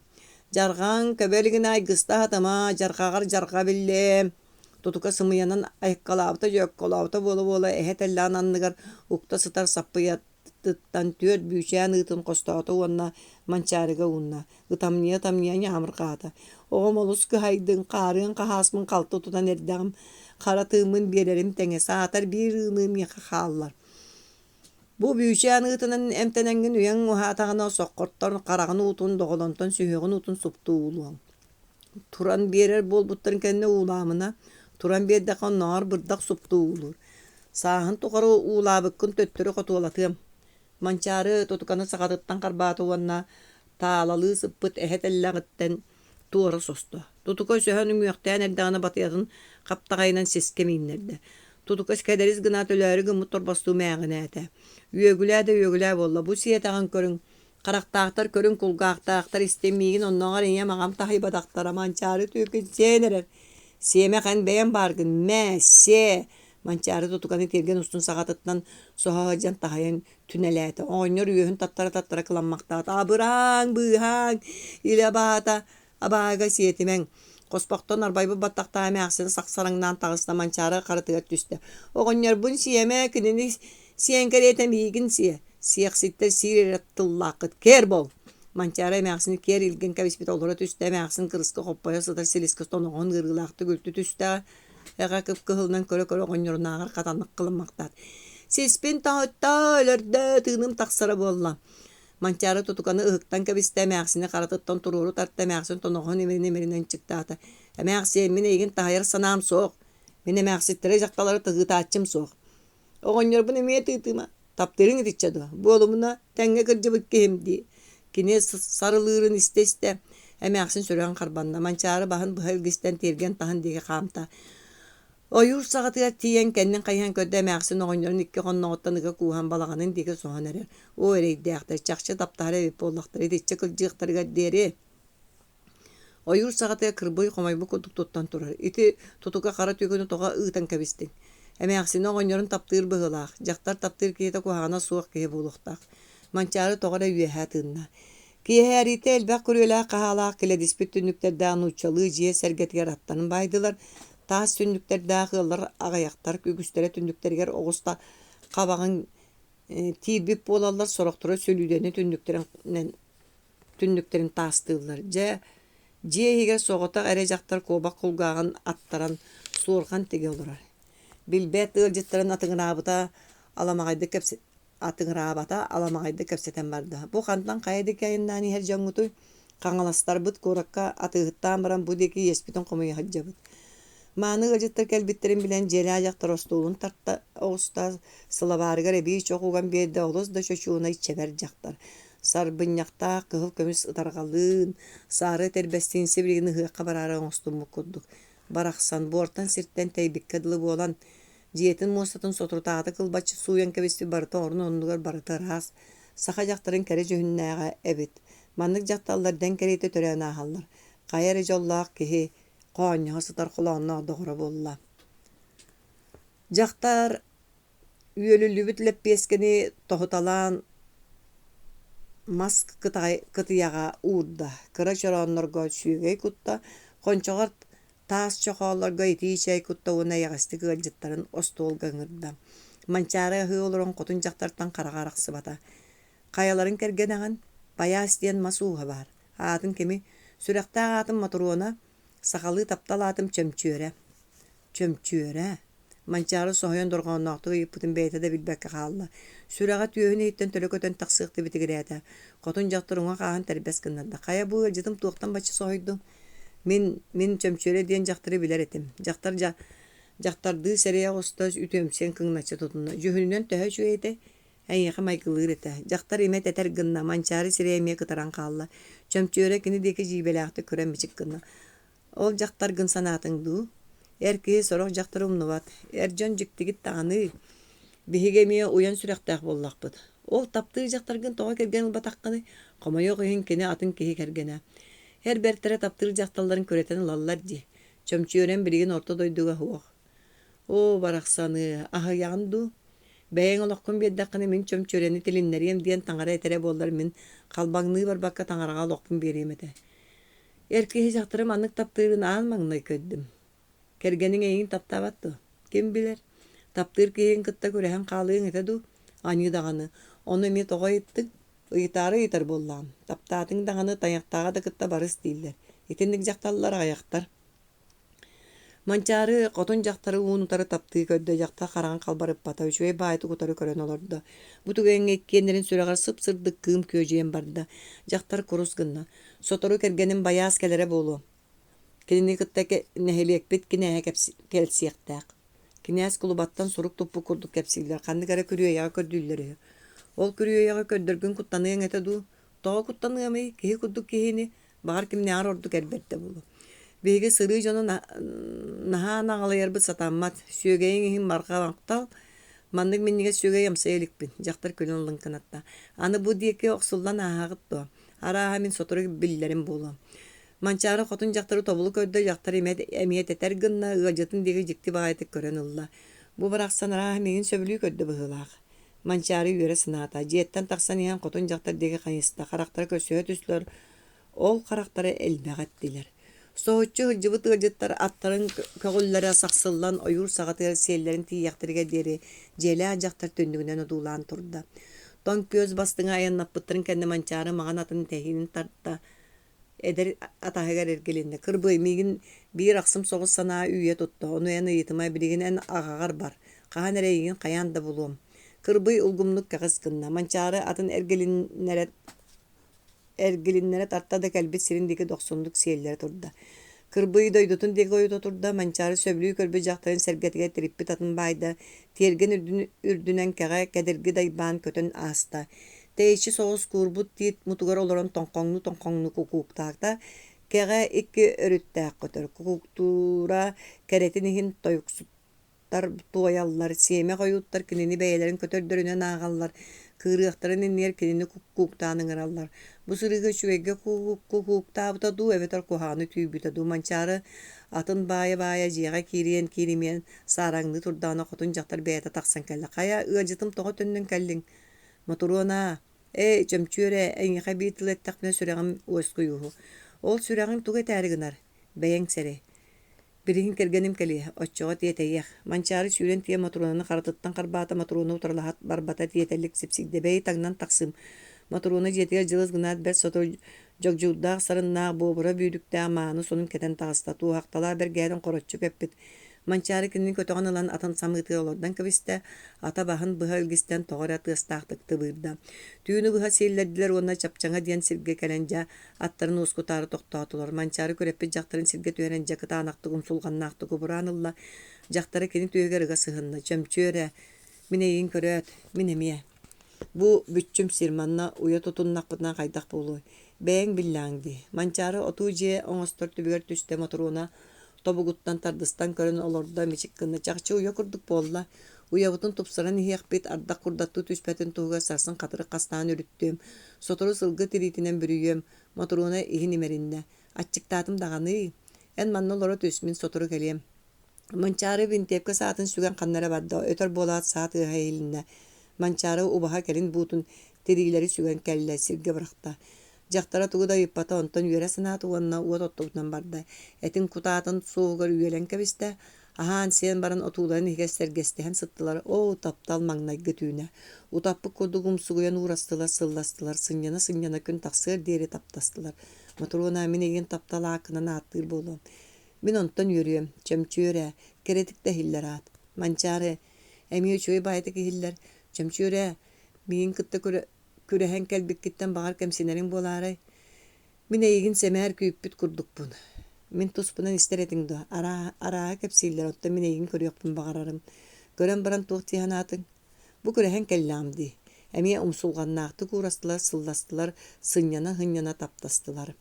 Дьарҕаҥ көбө илигинэ айгыста аһатыма, дьарҕаҕар дьарҕа биллиэм. Тутука сымыйанан айыккалаабыта дьөөккөлөөбүтэ буола-буола эһэ тэллэҕин анныгар укта сытар саппыйатыттан түөрт бүүчээн ыытын хостоото уонна Манчаарыга уунна. Ытамньыйа-ытамньыйа ньаамырҕаата. Оҕом олус кыһайдыҥ, хаарыан хаһааспын халты тутан эрдэҕим, хара тыыммын биэрэрим тэҥэ, саатар биир ыыныы миэхэ хааллар. Бу бүүчээн ыытынан эмтэнэҥҥин үйэҥ уһаатаҕына соххортон хараҕын уутун, доҕолонтон сүһүөҕүн уутун супту уулуоҥ. Туран биэрэр буолбуттарын кэннэ уулаамына, туран биэрдэххэ оннооҕор бырдах супту уулуур. Сааһын тухары уулаабыккын төттөрү хотуолатыам. Манчаары тутуканы саҕатыттан харбаата уонна таалалыы сыппыт эһэ тэллэҕиттэн туора состо. Тутука өсөһөн үҥүөхтээн эрдэҕинэ батыйатын хаптаҕайынан сискэ мииннэрдэ. Тутука кэдэрис гына төлөөрү гыммыт торбостуу мээҕинээтэ. Үөгүлээ да үөгүлээ буолла, бу сиэтэҕин көрүҥ, харахтаахтар көрүҥ, кулгаахтаахтар истиҥ миигин оннооҕор ийэм аҕам таһыйбатахтара, Манчаары түөкүн сиэн эрэр. Сиэмэх эн бэйэм бааргын, мээ, сиэ! Манчаары тутуканы тиэргэн устун саҕатыттан соһо сылдьан таһыйан түнэлээтэ. Оҕонньор үөһүн таттара-таттара кыламмахтаата. Абырааҥ, быыһааҥ, илэ баата, абааһыга сиэтимэҥ. Хоспохтон арбайбыт баттахтаах эмээхсин сахсараҥнаан таҕыста, Манчаары харытыгар түстэ. Оҕонньорбун сиэмэ, кинини сиэн кэриэтэ миигин сиэ. Сиэхситтэр сиир эрэ тыллааххыт. Кээр бол! Манчаары эмээхсини киэр илгэн кэбиспитэ олоро түстэ, эмээхсин кырыска хоппойо сытар силискэ тоноҕоһун ыарыылаахтык үлтү түстэҕэ Эҕэ кып-кыһылынан көрө-көрө оҕонньорунааҕар хатаннык кылыммахтаат: «Сиспин тоһутта, өлөрдө, тыыным тахсара буолла» Манчаары тутуканы ыһыктан кэбистэ, эмээхсини харатыттан туруору тарта, эмээхсин тоноҕоһун имэринэ-имэринэ ынчыктаата: «Эмээхсиэн, мин эйигин таһыйар санаам суох. Мин эмээхситтэри дьахталлары тыһыытааччым суох. Оҕонньорбун эмиэ тыытыма, таптыырыҥ итиччэ дуо? Буолумуна, тэҥҥэ кырдьыбыт киһим дии» Кини сарылыырын истэ-истэ, эмээхсин сүрэҕин харбанна, Манчаары баһын быһа илгистэн тиэргэн таһын диэки хаамта. Ойуур саҕатыгар тиийэн кэннин хайыһан көрдө эмээхсин оҕонньорун икки хонноҕуттан ыга кууһан балаҕанын диэки соһон эрэр. Оо, эрэйдээхтэр, чахчы таптаһар эбит буоллахтара, итиччэ кырдьыахтарыгар диэри Ойуур саҕатыгар кырбый хомойбут курдук туттан турар. Ити тутука хара түгүнү тоҕо ыытан кэбистиҥ? Эмээхсинэ оҕонньорун таптыыр быһыылаах, дьахтар таптыыр киһитэ куһаҕана суох киһи буолуохтаах. Манчаары тоҕо эрэ үөһэ тыынна. Киэһээриитэ элбэх күрүөлээх-хаһаалаах килэдиспит түннүктэрдээх нууччалыы дьиэ сэргэтигэр аттарын баайдылар. Таас түннүктэрдээх ыаллар аҕыйахтар, үгүстэрэ түннүктэригэр оҕус хабаҕын тиирбит буолаллар, сорохторо сүлүүдэни түннүктэринэн түннүктэрин таастыыллар. Дьэ, дьиэ иһигэр соҕотох эрэ дьахтар куобах кулгааҕын аттаран суорҕан тигэ олорор. Билбэт ыалдьыттарын атыҥыраабыта аламаҕайдык кэпсэ атыҥыраабата аламаҕайдык кэпсэтэн барда. Бу хантан хайа диэки айаннаан иһэр дьоҥҥутуй? Хаҥаластарбыт куоракка атыыһыттаан баран бу диэки иэспитин хомуйа сылдьабыт. Мааны ыалдьыттар кэлбиттэрин билэн дьиэлээх дьахтар остуолун тарта оҕуста, сылабаарыгар эбии чох уган биэрдэ олус да чочуонай чэбэр дьахтар. Сарбынньахтаах кыһыл көмүс ытарҕалыын, саары этэрбэстиин сибилигин ыһыахха бараары оҥостуммут курдук, барахсан буортан-сиртэн тэйбиккэ дылы буолан, дьиэтин муостатын соторутааҕыта кылбаччы сууйан кэбиспит барыта орун-оннугар барыта ыраас, саха дьахтарын кэрэ дьүһүннээҕэ эбит. Маннык дьахталлар дэҥ кэриэтэ төрөөн ааһаллар. Хайа эрэ дьоллоох киһи хоонньоһо сытар холоонноох доҕоро буолла. Дьахтар Үөлүллүбүт лэппиэскэни тоһуталаан мас кытыйаҕа уурда, кыра чорооннорго сүөгэй кутта, хончоҕор таас чохооллорго итии чэй кутта уонна эйэҕэстик ыалдьыттарын остуолга ыҥырда. Манчаары аһыы олорон хотун дьахтартан хараҕа арахсыбата. «Хайаларын кэргэнэҕин? Байаас диэн мас ууһа баар. Аатын кими? Сүрэхтээх аатым Мотуруона, сахалыы таптал аатым Чөмчүөрэ». Чөмчүөрэ Манчаары соһуйан дорҕоонноохтук ыйыппытын бэйэтэ да билбэккэ хаалла. Сүрэҕэ түөһүн иһиттэн төлө көтөн тахсыахтыы битигирээтэ. Хотун дьахтар уҥа хааһын тэрбэс гыннарда. «Хайа бу ыалдьытым туохтан бачча соһуйдуҥ?» «Мин, мин Чөмчүөрэ диэн дьахтары билэр этим. Дьахтар дьа... Дьахтардыы сэрэйэ оҕуста, үтүөмсүйэн кыҥначчы тутунна. Дьүһүнүнэн төһө үчүгэй этэй? Эйиэхэ майгылыыр этэ. Дьахтар имэ тэтэр гынна, Манчаары сирэйэ эмиэ кытаран хаалла. Чөмчүөрэ кини диэки дьиибэлээхтик көрөн мичик гынна. Ол дьахтаргын санаатыҥ дуу? Эр киһи сорох дьахтары умнубат. Эр дьон дьиктигит даҕаны. Биһиги эмиэ уйан сүрэхтээх буоллахпыт. Ол таптыыр дьахтаргын тоҕо кэргэн ылбатаххыный? Хомойуох иһин кини атын киһи кэргэнэ. Эр бэртэрэ таптыыр дьахталларын күрэтэн ылаллар дии. Чөмчүөрэн билигин орто дойдуга суох. Оо, барахсаны, аһыйаҕын дуу? Бэйэҥ олоххун биэрдэххинэ мин чөмчүөрэни тилиннэриэм диэн таҥара этэрэ буоллар мин халбаҥныы барбакка таҥараҕа олохпун биэриэм этэ. Эр киһи дьахтары маннык таптыырын аан маҥнай көрдүм. Кэргэниҥ эйигин таптаабат дуо? Ким билэр? Таптыыр киһигин кытта күрэһэн хаалыаҥ этэ дуу? Аньыы даҕаны. Ону эмиэ тоҕо ыйыттыҥ? Ыйытаары ыйытар буоллаҕым. Таптаатыҥ даҕаны тайахтааҕы да кытта барыс дииллэр. Итинник дьахталлар аҕыйахтар. Манчаары хотун дьахтары уун утары таптыы көрдө, дьахтар хараҕын халбарыппата, үчүгэй баайытык утары көрөн олордо. Бу түгэҥҥэ иккиэннэрин сүрэҕэр сып-сырдык кыым күөдьүйэн барда. Дьахтар курус гынна. Сотору кэргэним байаас кэлэрэ буолуо. Кинини кытта нэһилиэкпит кинээһэ кэлсиэхтээх. Кинээс кулубаттан сурук туппут курдук кэпсииллэр, ханнык эрэ күрүөйэҕи көрдүүллэр үһү. Ол күрүөйэҕи көрдөргүн куттаныаҥ этэ дуу? Тоҕо куттаныамый, киһи курдук киһини, баҕар кимнээҕэр ордук эр бэрдэ буолуо. Биһиги сырыы дьону наһаа наҕылыйарбыт сатаммат, сүөгэйиҥ иһин барҕа махтал, маннык минньигэс сүөгэй амсайа иликпин, дьахтар күлэн лыҥкынатта. Аны бу диэки охсуллан ааһаҕыт дуо? Арааһа мин сотору биллэрим буолуо. Манчаары хотун дьахтары тобулу көрдө, дьахтар имэ эмиэ тэтэр гынна, ыалдьытын диэки дьикти баҕайытык көрөн ылла. Бу барахсан арааһа миигин сөбүлүү көрдө быһыылаах. Манчаары үөрэ санаата, дьиэттэн тахсан иһэн хотун дьахтар диэки хайыста, харахтара көрсүһэ түстүлэр, ол харахтара элбэҕи эттилэр. Соһуччу сылдьыбыт ыалдьыттар аттарын көҕүллэрэ сахсыллан ойуур саҕатыгар сиэллэрин тиийиэхтэригэр диэри дьиэлээх дьахтар түннүгүнэн одуулаан турда. Тоҥ күөс бастыҥа айаннаппыттарын кэннэ Манчаары маҥан атын тэһиинин тарта, эдэр атаһыгар эргилиннэ: «Кырбый, миигин биир ахсым соҕус санаа үүйэ тутта, ону эн ыйытыма, билигин эн аҕаҕар бар, хаһан эрэ эйигин хайаан да булуом». Кырбый улгумнук кэҕис гынна, Манчаары атын эргилиннэрэ эргилиннэрэ тарта да кэлбит сирин диэки дохсуннук сиэллэрэ турда. Кырбый дойдутун диэки ойута турда, Манчаары сөбүлүү көрбүт дьахтарын сэргэтигэр тириппит атын баайда, тиэргэн үрдүн үрдүнэн кэҕэ кэдирги дайбаан көтөн ааста. Тэйиччи соҕус куурбут тиит мутугар олорон тоҥхоҥнуу-тоҥхоҥнуу кукууктаата, кэҕэ икки өрүттээх көтөр, кукууктуура кэрэтин иһин тойуксут туойаллар, сиэмэх ойууттар кинини бэйэлэрин көтөрдөрүнэн ааҕаллар, кыырыахтарын иннигэр кинини куккууктаан ыҥыраллар. Бу сырыыга үчүгэйгэ кукууктаабыта дуу эбэтэр куһаҕаны түүйбүтэ дуу Манчаары атын баайа-баайа дьиэҕэ киириэн кииримиэн саараҥныы турдаҕына хотун дьахтар бэйэтэ тахсан кэллэ. «Хайа, ыалдьытым тоҕо төннөн кэллиҥ?» «Мотуруона, ээ, чөмчүөр ээ, эйиэхэ биир тыл эттэхпинэ сүрэҕим уоскуйууһу. Ол сүрэҕиҥ тугу этээри гынар? Бэйэҥ сэрэй. Билигин кэргэним кэлиэ, оччоҕо тиэтэйиэх. Манчаары сүүрэн тиийэн Мотуруонаны харатыттан харбаата, Мотуруона утарылаһа барбата, тиэтэллик сипсийдэ, бэйи таҥнан тахсыым. Мотуруона дьиэтигэр дьылыс гынаат бэрт сотору дьогдьуурдаах сарыннаах, буобура бүүрүктээх мааны сонун кэтэн таҕыста, туоһахталаах бэргэһэтин хороччу кэппит. Манчаары кинини көтөҕөн ылан атын самыытыгар олордон кэбистэ, ата баһын быһа илгистэн тоҕо эрэ тыастаахтык тыбыырда. Түүнү быһа сиэллэрдилэр уонна Чапчаҥа диэн сиргэ кэлэн дьэ Аттарын уоскутаары тохтоотулар. Манчаары күрэппит дьахтарын сиргэ түһэрэн дьэ кытаанахтык умсулҕаннаахтык убураан ылла. Дьахтара кини түөһүгэр ыга сыһынна. Чөмчүө эрэ, мин эйигин көрөөт, мин эмиэ. Бу бүччүм сир, манна уйа тутуннахпытына хайдах буолуой? Бэйэҥ биллэҕиҥ дии. Манчаары отуу дьиэ оҥостор түбүгэр түстэ Мотуруона тобугуттан тардыстан көрөн олордо, мичик гынна. Чахчы уйа курдук буолла. Уйабытын тупсаран иһиэхпит, ардах курдаттыы түспэтин туһугар сарсын хатырык хастаан өрүттүөм. Сотору сылгы тириитинэн бүрүйүөм, Мотуруона иһин имэриннэ. Аччыктаатым даҕаный? Эн манна олоро түс, мин сотору кэлиэм. Манчаары бинтиэпкэ саатын сүгэн ханна эрэ барда, өтөр буолаат саа тыаһа иһилиннэ. Манчаары убаһа кэлин буутун тириилэри сүгэн кэллэ, сиргэ бырахта. Дьахтара тугу да ыйыппата, онтон үөрэ санаата уонна уот оттубутунан барда. Этин кутаатын суоһугар үөлэн кэбистэ, Аһаан-сиэн баран отууларын иһигэр сэргэстэһэн сыттылар, оо, таптал маҥнайгы түүнэ. Утаппыт курдук умсугуйан уурастылар, сылластылар, сынньана-сынньана күн тахсыар диэри таптастылар. Мотуруона, мин эйигин таптал ааккынан ааттыыр буолуом. Мин онтон үөрүөм, чөмчүөр ээ, кэрэтик да иһиллэр аат. Манчаары, эмиэ үчүгэй баайытык иһиллэр. Чөмчүөр ээ, миигин кытта күрэһэн кэлбиккиттэн баҕар кэмсинэриҥ буолаарай? Мин эйигин сэмээр күүппүт курдукпун. Мин туспунан истэр этиҥ дуо? Араа, арааһы кэпсииллэр, оттон мин эйигин көрүөхпүн баҕарарым. Көрөн баран туох дии санаатыҥ? Бу күрэһэн кэллэҕим дии. Эмиэ умсулҕаннаахтык уурастылар, сылластылар, сынньана-сынньана таптастылар.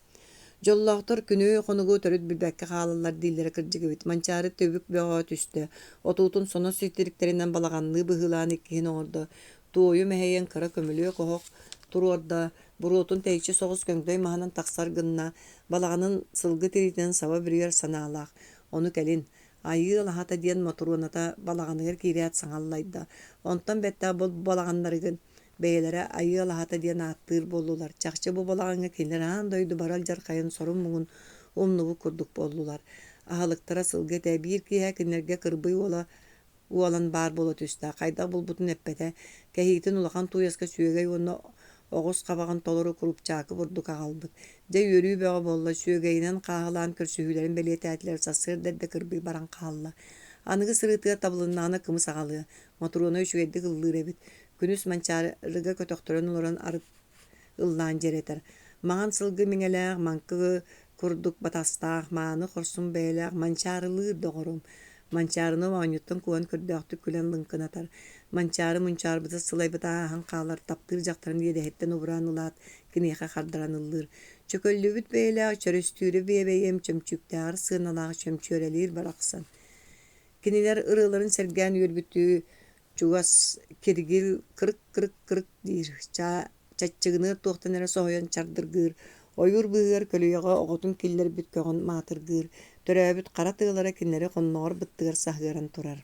Дьоллоохтор күнү-хонугу төрүт билбэккэ хаалаллар дииллэрэ кырдьык эбит. Манчаары түбүк бөҕө түстэ. Отуутун сонос ситириктэринэн балаҕанныы быһыылаан иккиһин оҥордо. Туойу мэһэйэн кыра көмүлүөк оһох туруорда, буруотун тэйиччи соҕус көҥдөй маһынан тахсар гынна, балаҕанын сылгы тириитинэн саба бүрүйэр санаалаах. Ону кэлин, Айыы алаһата диэн Мотуруоната балаҕаныгар киирээт саҥа аллайда. Онтон бэттэх бу балаҕаннарыгын бэйэлэрэ Айыы алаһата диэн ааттыыр буоллулар. Чахчы бу балаҕаҥҥа кинилэр аан дойду бары алдьархайын сорун-муҥун умнубут курдук буоллулар. Аһылыктара сылгы этэ. Биир киэһэ кинилэргэ Кырбый уола уолан баар буола түстэ, хайдах булбутун эппэтэ, кэһиитин улахан тууйаска сүөгэй уонна оҕус хабаҕын толору курупчаакы бурдук аҕалбыт. Дьэ үөрүү бөҕө буолла, сүөгэйинэн хааһылаан көрсүһүүлэрин бэлиэтээтилэр, сарсыарда эрдэ кырбый баран хаалла. Аныгы сырыытыгар табылыннаҕына кымыс аҕалыа, Мотуруона үчүгэйдик ыллыыр эбит. Күнүс Манчаарыга көтөхтөрөн олорон арыт ыллаан дьиэрэтэр. Маҥан сылгы миҥэлээх, маҥкы курдук батастаах, мааны хорсун бэйэлээх Манчаарылыыр доҕорум. Манчаарыны оонньуттан куһан көрдөөхтүк күлэн лыҥкынатар. Манчаары мунчаарбыта сылайбыта ааһан хаалар, таптыыр дьахтарын иэдэһиттэн убураан ылаат, киниэхэ хардаран ыллыыр. Чөкөллүбүт бэйэлээх чөрөстүүрү биэбэйиэм чөмчүүктээҕэр сыаналаах чөмчүөрэлиир барахсан. Кинилэр ырыаларын сэргээн үөрбүттүү чугас киргил кырык-кырык-кырык диир, чаччыгыныар туохтан эрэ соһуйан чардыргыыр, ойуур быыһыгар көлүйэҕэ оҕотун киллэрбит көҕүн маатыргыыр, төрөөбүт хара тыалара кинилэри хонноҕор быттыгар саһыаран турар.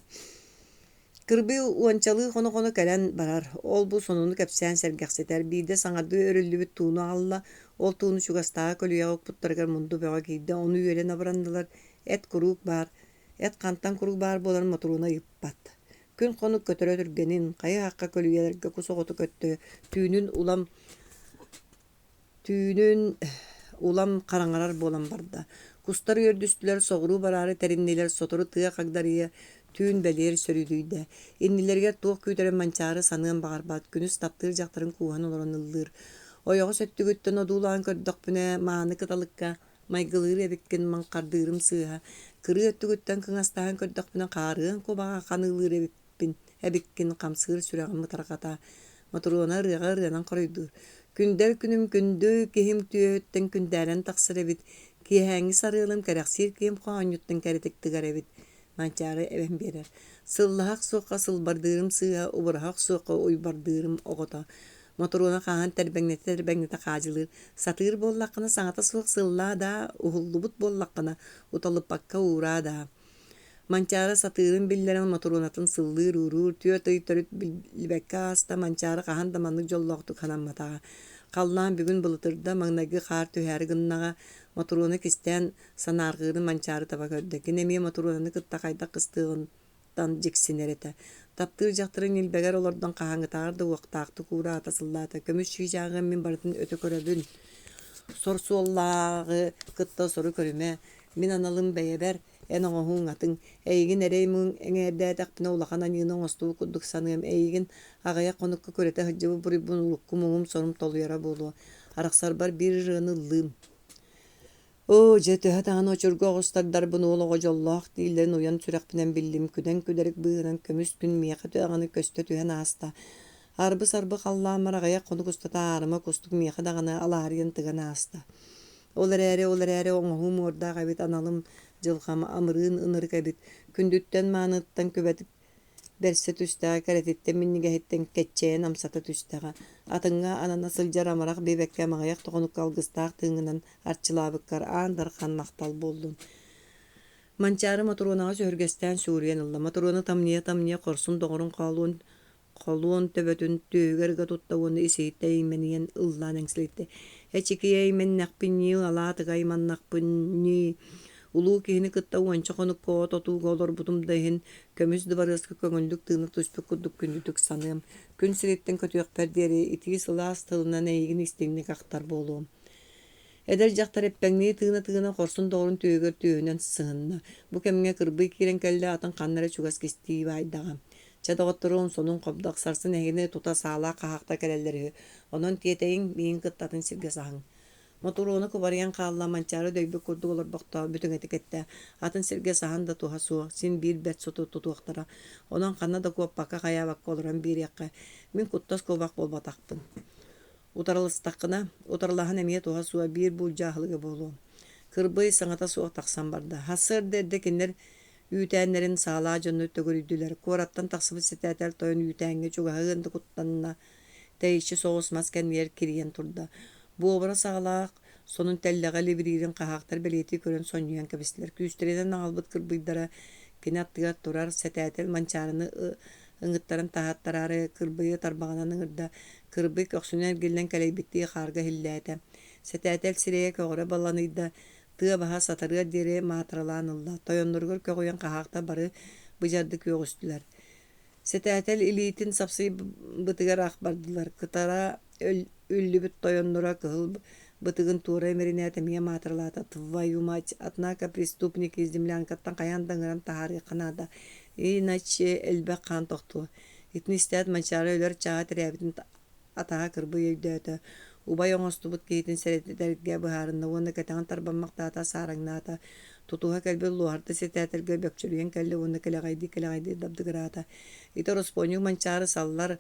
Кырбый уончалыы хоно-хоно кэлэн барар, ол-бу сонуну кэпсээн сэргэхситэр, биирдэ саҥардыы өрүллүбүт тууну аҕалла, ол тууну чугастааҕы көлүйэҕэ укпуттарыгар мунду бөҕө киирдэ, ону үөрэн абыраннылар, эт куруук баар, эт хантан куруук баар буоларын Мотуруона ыйыппат. Күн-хонук көтөрө түргэнин, хайа-хахха көлүйэлэргэ кус оҕото көттө, түүнүн улам түүнүн улам хараҥарар буолан барда. Кустар үөрдүстүлэр, соҕуруу бараары тэриннилэр, сотору тыа хагдарыйа, түүн бэлиэр сөрүүдүйдэ. Иннилэригэр туох күүтэрин Манчаары саныан баҕарбат, күнүс таптыыр дьахтарын кууһан олорон ыллыыр. Ойоҕос өттүгүттэн одуулаан көрдөхпүнэ, мааны кыталыкка майгылыыр эбиккин маҥхардыырым сыыһа, кырыы өттүгүттэн кыҥастаһан көрдөхпүнэ хаарыан кубаҕа ханыылыыр эбиппин, эбиккин хамсыыр сүрэҕим ытарҕата. Мотуруона ырыаҕа ырыанан хоруйдуур. Күндэл күнүм күндү киһим түөһүттэн күндээрэн тахсар эбит, киэһээҥҥи сарыалым кэрэхсиир киһим хоонньуттан кэрэтик тыгар эбит. Манчаары эбэн биэрэр. Сыллаһа охсуохха сылбардыырым сыыһа, убураһа охсуохха уйбардыырым оҕото. Мотуруона хааһын тэрбэҥнэтэ-тэрбэҥнэтэ хаадьылыыр. Сатыыр буоллаххына саҥата суох сыллаа даа, уһуллубут буоллаххына уталыппакка уураа даа. Манчаары сатыырын биллэрэн Мотуруонатын сыллыыр-ууруур, 4 ый төрүт билбэккэ ааста, Манчаары хаһан да маннык дьоллоохтук санамматаҕа. Халлаан бүгүн былытырда, маҥнайгы хаар түһээри гыннаҕа, Мотуруона кистээн санаарҕыырын Манчаары таба көрдө. Кини эмиэ Мотуруонаны кытта хайдах кыстыаҕын тан дьиксинэр этэ. Таптыыр дьахтарын ньилбэгэр олордон хаһааҥҥытааҕар да уохтаахтык уураата сыллаата. Көмүс чыычааҕым мин барытын өтө көрөбүн. Сор суоллааҕы кытта сору көрүмэ. Мин аналым бэйэбэр, эн оҥоһууҥ атын. Эйигин эрэй-муҥ эҥээрдээтэхпинэ улахан аньыыны оҥостубут курдук саныам. Эйигин аҕыйах хонукка күрэтэ сылдьыбыт буруйбун урукку муҥум-сорум толуйара буолуо. Арахсарбар биир ырыаны ыллыым. Оо, дьэ, төһө даҕаны очурга оҕустардарбын уол оҕо дьоллоох дииллэрин уйан сүрэхпинэн биллим, күдэн күдэрик быыһынан көмүс күн миэхэ даҕаны көстө түһэн ааста. Арбы-сарбы халлааммар аҕыйах хонук устата аарыма кустук миэхэ даҕаны алаарыйан тыган ааста. Ол эрээри, ол эрээри оҥоһуум уордаах эбит, аналым, дьылҕам амырыын ынырык эбит, күндүттэн-мааныттан күбэтик Бэрсэ түстэҕэ, кэрэтиттэн минньигэһиттэн кэччэйэн амсата түстэҕэ, атыҥҥа анана сылдьар амарах биэбэккэ маҕыйах тоҕонукка алгыстаах тыыҥҥынан арчылаабыккар аан дархан махтал буоллун. Манчаары Мотуруонаҕа сөһүргэстээн сүгүрүйэн ылла. Мотуруона тамньыйа-тамньыйа хорсун доҕорун хоолуон холуон төбөтүн түөһүгэр ыга тутта уонна ис-иһиттэн эймэнийэн ыллаан эҥсилиттэ. Эчикийэ эймэннэхпин ньии, алаатыга айманнахпын ньии, улуу киһини кытта уонча хонукка от отууга олорбутум да иһин, көмүс дыбарыаска көҥүллүк тыына түспүт курдук күндүтүк саныам. Күн сириттэн көтүөхпэр диэри итии сылаас тылынан эйигин истиҥник ахтар буолуом. Эдэр дьахтар эппэҥнии тыына-тыына хорсун доҕорун түөһүгэр түөһүнэн сыһынна. Бу кэмҥэ кырбый киирэн кэллэ, атын ханна эрэ чугас кистии баайдаҕа. Чэ, доҕотторуом, сонун хобдох, сарсын эһигини тута саалаах хаһаахтар кэлэллэр үһү. Онон тиэтэйиҥ, миигин кытта атын сиргэ саһыҥ. Мотуруона кубарыйан хаалла, Манчаары дөйбүт курдук олорбохтоох бүтүҥэтик эттэ: «Атын сиргэ саһан да туһа суох, син биир бэрт суту тутуохтара. Онон ханна да куоппакка хайаабакка олорон биэриэххэ. Мин куттас куобах буолбатахпын. Утарыластаххына, утарылаһан эмиэ туһа суох биир буулдьа аһылыга буолуо». Кырбый саҥата суох тахсан барда. Сарсыарда эрдэ кинилэр үүтээннэрин саалаах дьону төгүрүйдүлэр. Куораттан тахсыбыт сэтээтэл тойон үүтээҥҥэ чугаһыан да куттанна, тэйиччи соҕус мас кэннигэр кирийэн турда. Буобура саҕалаах сонун тэллэҕэ илибириирин хаһаактар бэлиэтии көрөн сонньуйан кэбистилэр. Күүстэринэн аҕалбыт кырбыйдара кини аттыгар турар сэтээтэл Манчаарыны ыҥыттаран таһааттараары кырбыйы тарбаҕынан ыҥырда. Кырбый көхсүнэн эргиллэн кэлэйбиттии хаарга иһиллээтэ. Сэтээтэл сирэйэ көҕөрө баланыйда, тыа баһа сатарыар диэри маатыралаан ылла. Тойонноругар көҕүйэн хаһаактар бары быдьардык үөҕүстүлэр. Сэтээтэл илиитин сапсыйбытыгар ах бардылар, кытара үллүбүт тойонноро кыһыл бытыгын туора имэринээт эмиэ маатыралаата: «Твою мать, однако преступники из землянкаттан хайаан да ыҥыран таһаарыахха наада, иначе элбэх хаан тохтуо». Итини истээт Манчаары өлөр чааһа тирээбитин атаһа кырбый өйдөөтө, убай оҥостубут киһитин сэрэтэргэ быһаарынна уонна кэтэҕин тарбаммахтаата, саараҥнаата, тутуһа кэлбит луоһарда сэтээтэлгэ бөкчөрүйэн кэллэ уонна кэлэҕэйдии-кэлэҕэйдии дабдыгыраата. Ити ороспуонньук Манчаары саллар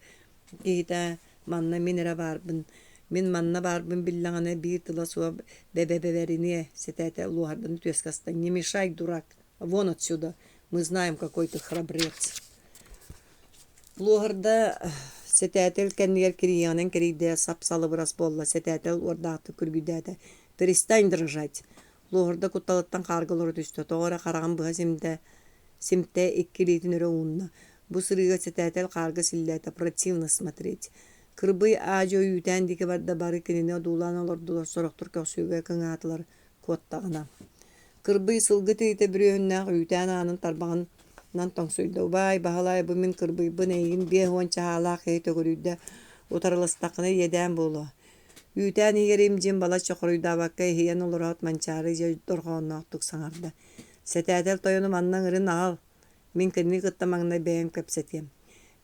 киһитэ манна мин эрэ баарбын, мин манна баарбын биллэҕинэ биир тыла суох бэбэбэбэриниэ, сэтээтэ луоһарданы түөскэ аста. Не мешай, дурак, вон отсюда, мы знаем, какой ты храбрец. Луоһарда сэтээтэл кэннигэр кирийиэҕинэн кэрийдэ, сап-салыбырас буолла, сэтээтэл уордаахтык күргүйдээтэ: «Перестань дрожать!» Луоһарда кутталыттан хаарга олоро түстэ, тоҕо эрэ хараҕын быһа симтэ, симтэ икки илиитин өрө уунна. Бу сырыыга сэтээтэл хаарга силлээтэ, противно смотреть. Кырбый аа-дьуо үүтээн диэки барда, бары кинини одуулаан олордулар, сорохтор көхсүгэ кыҥаатылар, куоттаҕына. Кырбый сылгы тириитэ бүрүөһүннээх үүтээн аанын тарбаҕынан тоҥсуйда: «Убаай, Баһылай, бу мин кырбыйбын, эйигин 50 чаһаалаах киһи төгүрүйдэ, утарыластаххына иэдээн буолуо». Үүтээн иһигэр им-дьим балачча хоруйдаабакка иһийэн олороот Манчаары дьэ дорҕоонноохтук саҥарда: «Сэтээтэл тойону манна ыҥырын аҕал, мин кинини кытта маҥнай бэйэм кэпсэтиэм».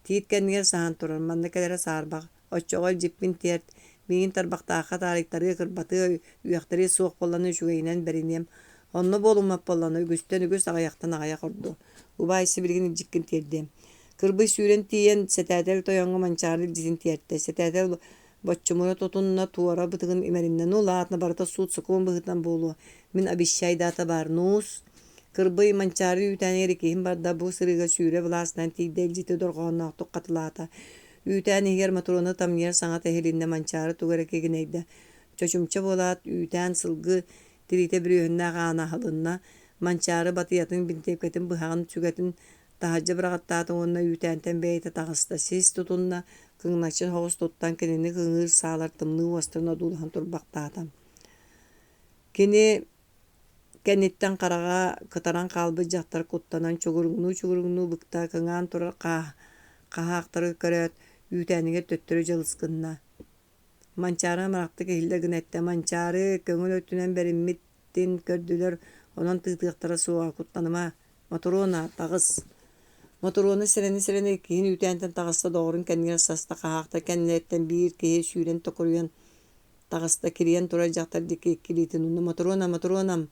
Тиит кэннигэр саһан турар, манна кэлэрэ саарбах, Оччоҕо илдьиппин тиэрт, миигин тарбахтаахха таарыйтарыа, кырбатыа, үөхтэриэ суох буоллана үчүгэйинэн бэриниэм. Онно буолуммат буоллана үгүстэн үгүс, аҕыйахтан аҕыйах ордуо. Убаай сибилигин илдьиккин тиэрдиэм. Кырбый сүүрэн тиийэн, сэтээтэл тойоҥҥо Манчаары илдьитин тиэртэ. Сэтээтэл боччумура тутунна, туора бытыгын имэриннэ. Ну ладно, барыта суут-сокуон быһыытынан буолуо. Мин обещай дата баар. Нуус. Кырбый Манчаары үүтээнигэр иккиһин барда, бу сырыыга сүүрэ былаасынан тиийдэ, илдьити дорҕоонноохтук хатылаата. Үүтээн иһигэр Мотуруона тамньыйар саҥата иһилиннэ, Манчаары тугу эрэ кигинэйдэ. Чочумча буолаат, үүтээн сылгы тириитэ бүрүөһүннээх аана аһылынна. Манчаары батыйатын, бинтиэпкэтин, быһаҕын, сүгэтин таһырдьа быраҕаттаата уонна үүтээнтэн бэйэтэ таҕыста. Сис тутунна, кыҥначчы соҕус туттан кинини кыҥыыр саалар тымныы уостарын одуулаһан турбахтаата. Кини Кэнниттэн хараҕа кытаран хаалбыт дьахтар куттанан чугуруҥнуу-чугуруҥнуу быкта кыҥаан турар хаһаахтары көрөөт, үүтээнигэр төттөрү дьылыс гынна. Манчаары амарахтык иһиллэр гына эттэ: «Манчаары, көҥүл өттүнэн бэриммитин көрдүлэр, онон тыытыахтара суоҕа, куттаныма, Мотуруона, таҕыс!» Мотуруона сэрэнэ-сэрэнэ иккиһин үүтээнтэн таҕыста, доҕорун кэннигэр саста, хаһаахтар кэннилэриттэн биир киһи сүүрэн токуруйан Таҕыста кирийэн турар дьахтар диэки икки илиитин уунна: «Мотуруона, Мотуруонам!»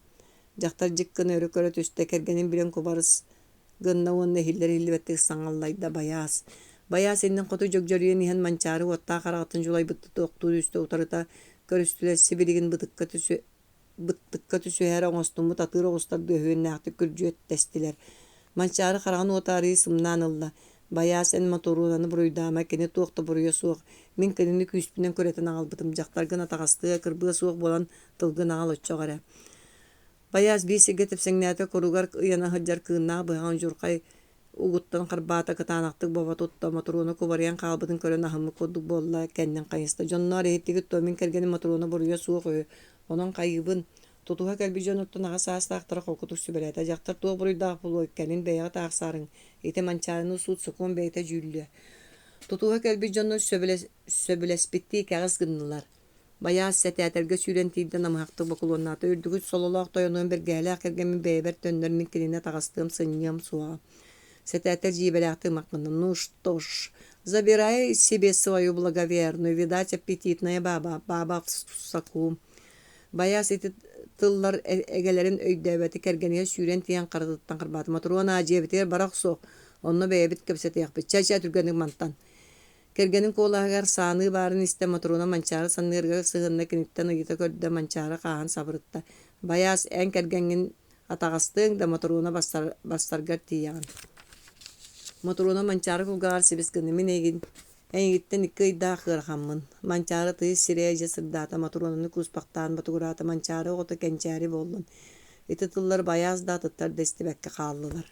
Дьахтар дьик гына өрө көрө түстэ, кэргэнин билэн кубарыс гынна уонна иһиллэр-иһиллибэттик саҥаллайда: «Байаас!» Байаас иннин хоту дьөгдьөрүйэн иһэн Манчаары уоттаах хараҕыттан дьулайбыттыы тохтуу түстэ, утарыта көрүстүлэр, сибилигин бытыкка быттыкка түсүһээри оҥостуммут атыыр оҕустар өһүөннээхтик күрдьүөттэстилэр. Манчаары хараҕын уота арыый сымнаан ылла: «Байаас, эн Мотуруонаны буруйдаама, кини туох да буруйа суох. Мин кинини күүспүнэн күрэтэн аҕалбытым. Дьахтаргын атаҕастыа, кырбыа суох буолан тылгын аҕал оччоҕо эрэ». Байаас биир сиргэ тэпсэҥнээтэ, куругар ыйана сылдьар кыыннаах быһаҕын удьурхай угуттан харбаата, кытаанахтык бобо тутта, Мотуруона кубарыйан хаалбытын көрөн аһыммыт курдук буолла, кэннин хайыста: «Дьонноор, иһиттигит дуо, мин кэргэним Мотуруона буруйа суох үһү, онон хайыыбын?» Тутуһа кэлбит дьонуттан аҕа саастаахтара холкутук сүбэлээтэ: «Дьахтар туох буруйдаах буолуой, кэлин бэйэҕит аахсаарыҥ, ити Манчаарыны суут-сокуон бэйэтэ дьүүллүө». Тутуһа кэлбит дьоннор сөбүлэспиттии кэҕис гыннылар. Байаас сэтээтэлгэ сүүрэн тиийдэ намыһахтык бокулуоннаата: «Үрдүгүт сололоох тойонуом бэргэһэлээх кэргэммин бэйэбэр төннөр, мин кинини атаҕастыам, сынньыам суоҕа». Сэтээтэл дьиибэлээхтик ымах гынна: «Ну что ж, забирай себе свою благоверную, видать, аппетитная баба, баба в соку». Байаас ити тыллар эгэлэрин өйдөөбөтө кэргэнигэр сүүрэн тиийэн харытыттан харбаата. Мотуруона, дьиэбитигэр бара охсуох, онно бэйэбит кэпсэтиэхпит. Чэ-чэ, түргэнник мантан. Кэргэнин куолаһыгар сааныы баарын истэн Мотуруона Манчаары санныырыгар сыһынна киниттэн ыйыта көрдө, Манчаары хааһын сабырытта. Байаас, эн кэргэҥҥин атаҕастыаҥ да Мотуруона барсаргар тиийэҕин. Мотуруона Манчаары кулгааҕар сибис гынна, мин эйигин Эйигиттэн икки ыйдаах ыарахаммын. Манчаары тыйыс сирэйэ дьэ сырдаата, Мотуруонаны кууспахтаан ботугураата, Манчаары оҕото кэнчээри буоллун. Ити тыллар байаас да атыттар да истибэккэ хааллылар.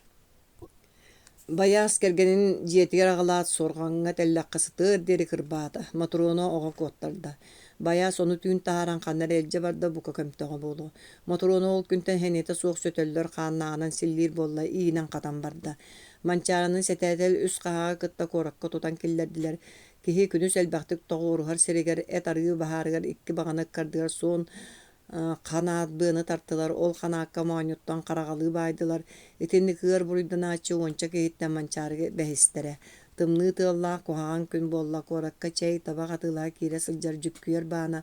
Байаас кэргэнин дьиэтигэр аҕалаат суорҕаҥҥа тэллэххэ сытыар диэри кырбаата, Мотуруона оҕо куоттарда. Байаас ону түүн таһааран ханна эрэ илдьэ барда, бука көмтөҕө буолуо. Мотуруона ол күнтэн сэниэтэ суох сөтөллөр, хааннааҕынан силлиир буолла, иинэн-хатан барда. Манчаарыны сэтээтэл үс хаһааҕы кытта куоракка тутан киллэрдилэр. Киһи күнүс элбэхтик тоҕуоруһар сиригэр эт-арыы баһаарыгар икки баҕана ыккардыгар суон ханаат быаны тартылар, ол ханаакка моонньуттан хараҕалыы баайдылар. Итинник ыар буруйданааччы уонча киһиттэн Манчаарыга бэһистэрэ. Тымныы тыаллаах куһаҕан күн буолла, куоракка чэй, табах атыылаһа киирэ сылдьар дьүккүйэр баана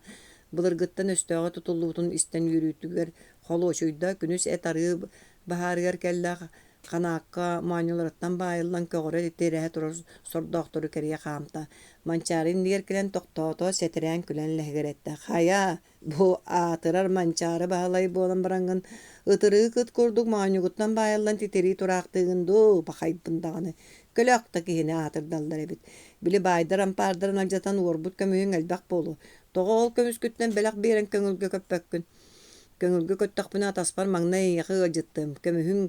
былыргыттан өстөөҕө тутуллубутун истэн үөрүүтүгэр холуочуйда, күнүс эт-арыы баһаарыгар кэллэ, Ханаакка моонньуларыттан баайыллан көҕөрө тирэһэ турар сордоохтору кэрийэ хаамта. Манчаары иннигэр кэлэн тохтоото, сэтэрээн күлэн лэһигирэттэ: «Хайа, бу аатырар Манчаары Баһылай буолан бараҥҥын, ытырыык ыт курдук моонньугуттан баайыллан титирии тураахтыыгын дуу, пахайбын даҕаны, көлөөх да киһини аатырдаллар эбит. Били баайдар ампаардарын алдьатан уорбут көмүһүҥ элбэх буолуо. Тоҕо ол көмүскүттэн бэлэх биэрэн көҥүлгэ көппөккүн? Көҥүлгэ көттөхпүнэ атаспар маҥнай эйиэхэ ыалдьыттыам, көмүһүҥ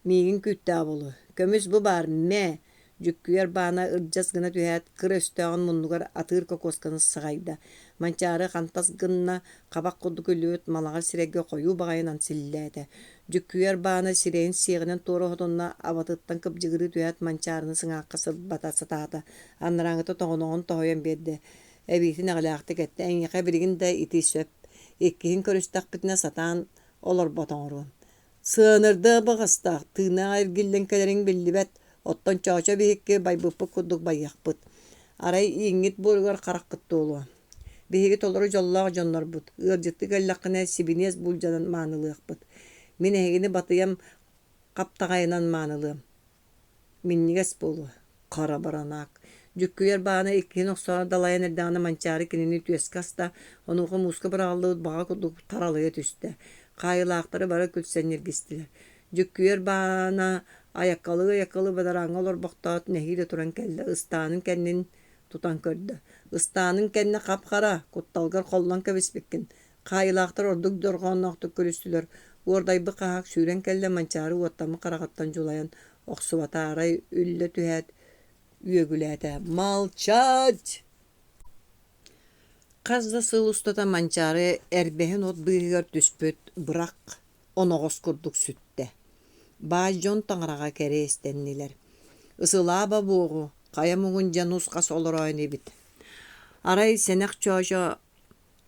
миигин күүттээх буолуо. Көмүс бу баар, мэ!» Дьүккүйэр баана ырдьас гына түһээт, кыра өстөөҕүн муннугар атыыр кокуосканы саҕайда. Манчаары хантас гынна, хабах курдук үллүбүт малаҕар сирэйгэ хойуу баҕайынан силлээтэ. Дьүккүйэр баана сирэйин сиэҕинэн туора оһотунна, абатыттан кыбдьыгырыы түһээт Манчаарыны сыҥаахха сырбата сатаата. Анарааҥҥыта тоҕоноҕун тоһуйан биэрдэ. Эбиитин эҕэлээхтик эттэ: «Эйиэхэ билигин да ити сөп, иккиһин көрүстэхпитинэ сатаан олорбот оҥоруом. Сыанырдыах баҕастаах, тыыннаах эргиллэн кэлэриҥ биллибэт, оттон Чоочо биһикки байбыппыт курдук байыахпыт. Арай ииҥҥит буоругар хараххыт туолуо. Биһиги толору дьоллоох дьоннорбут, ыалдьыттыы кэллэххинэ сибиниэс буулдьанан маанылыахпыт. Мин эһигини батыйам хаптаҕайынан маанылыам. Минньигэс буолуо, хара баранаак Дьүккүйэр баана иккиһин охсоро далайан эрдэҕинэ Манчаары кинини түөскэ аста, онуоха мууска быраҕыллыбыт баҕа курдук таралыйа түстэ. Хаайыылаахтары бары күлсэн ньиргистилэр. Дьүккүйэр баана айаккалыы-айаккалыы бадарааҥҥа олорбохтоот, нэһиилэ туран кэллэ, ыстаанын кэннин тутан көрдө. Ыстааныҥ кэннэ хап-хара, кутталгар холлон кэбиспиккин. Хаайыылаахтар ордук дорҕоонноохтук көрүстүлэр, уордайбыт хаһаак сүүрэн кэллэ, Манчаары уоттаммыт хараҕыттан дьулайан охсубата, арай үллэ түһээт үөгүлээтэ: «Молчать!» Хас да сыл устата Манчаары эрбэһин от быыһыгар түспүт бырах оноҕос курдук сүттэ. Баай дьон таҥараҕа кэриэстэннилэр: «Ысылааба буоҕу, хайа муҥун дьэ нус-хас олороо инибит». Арай сэнэх Чоочо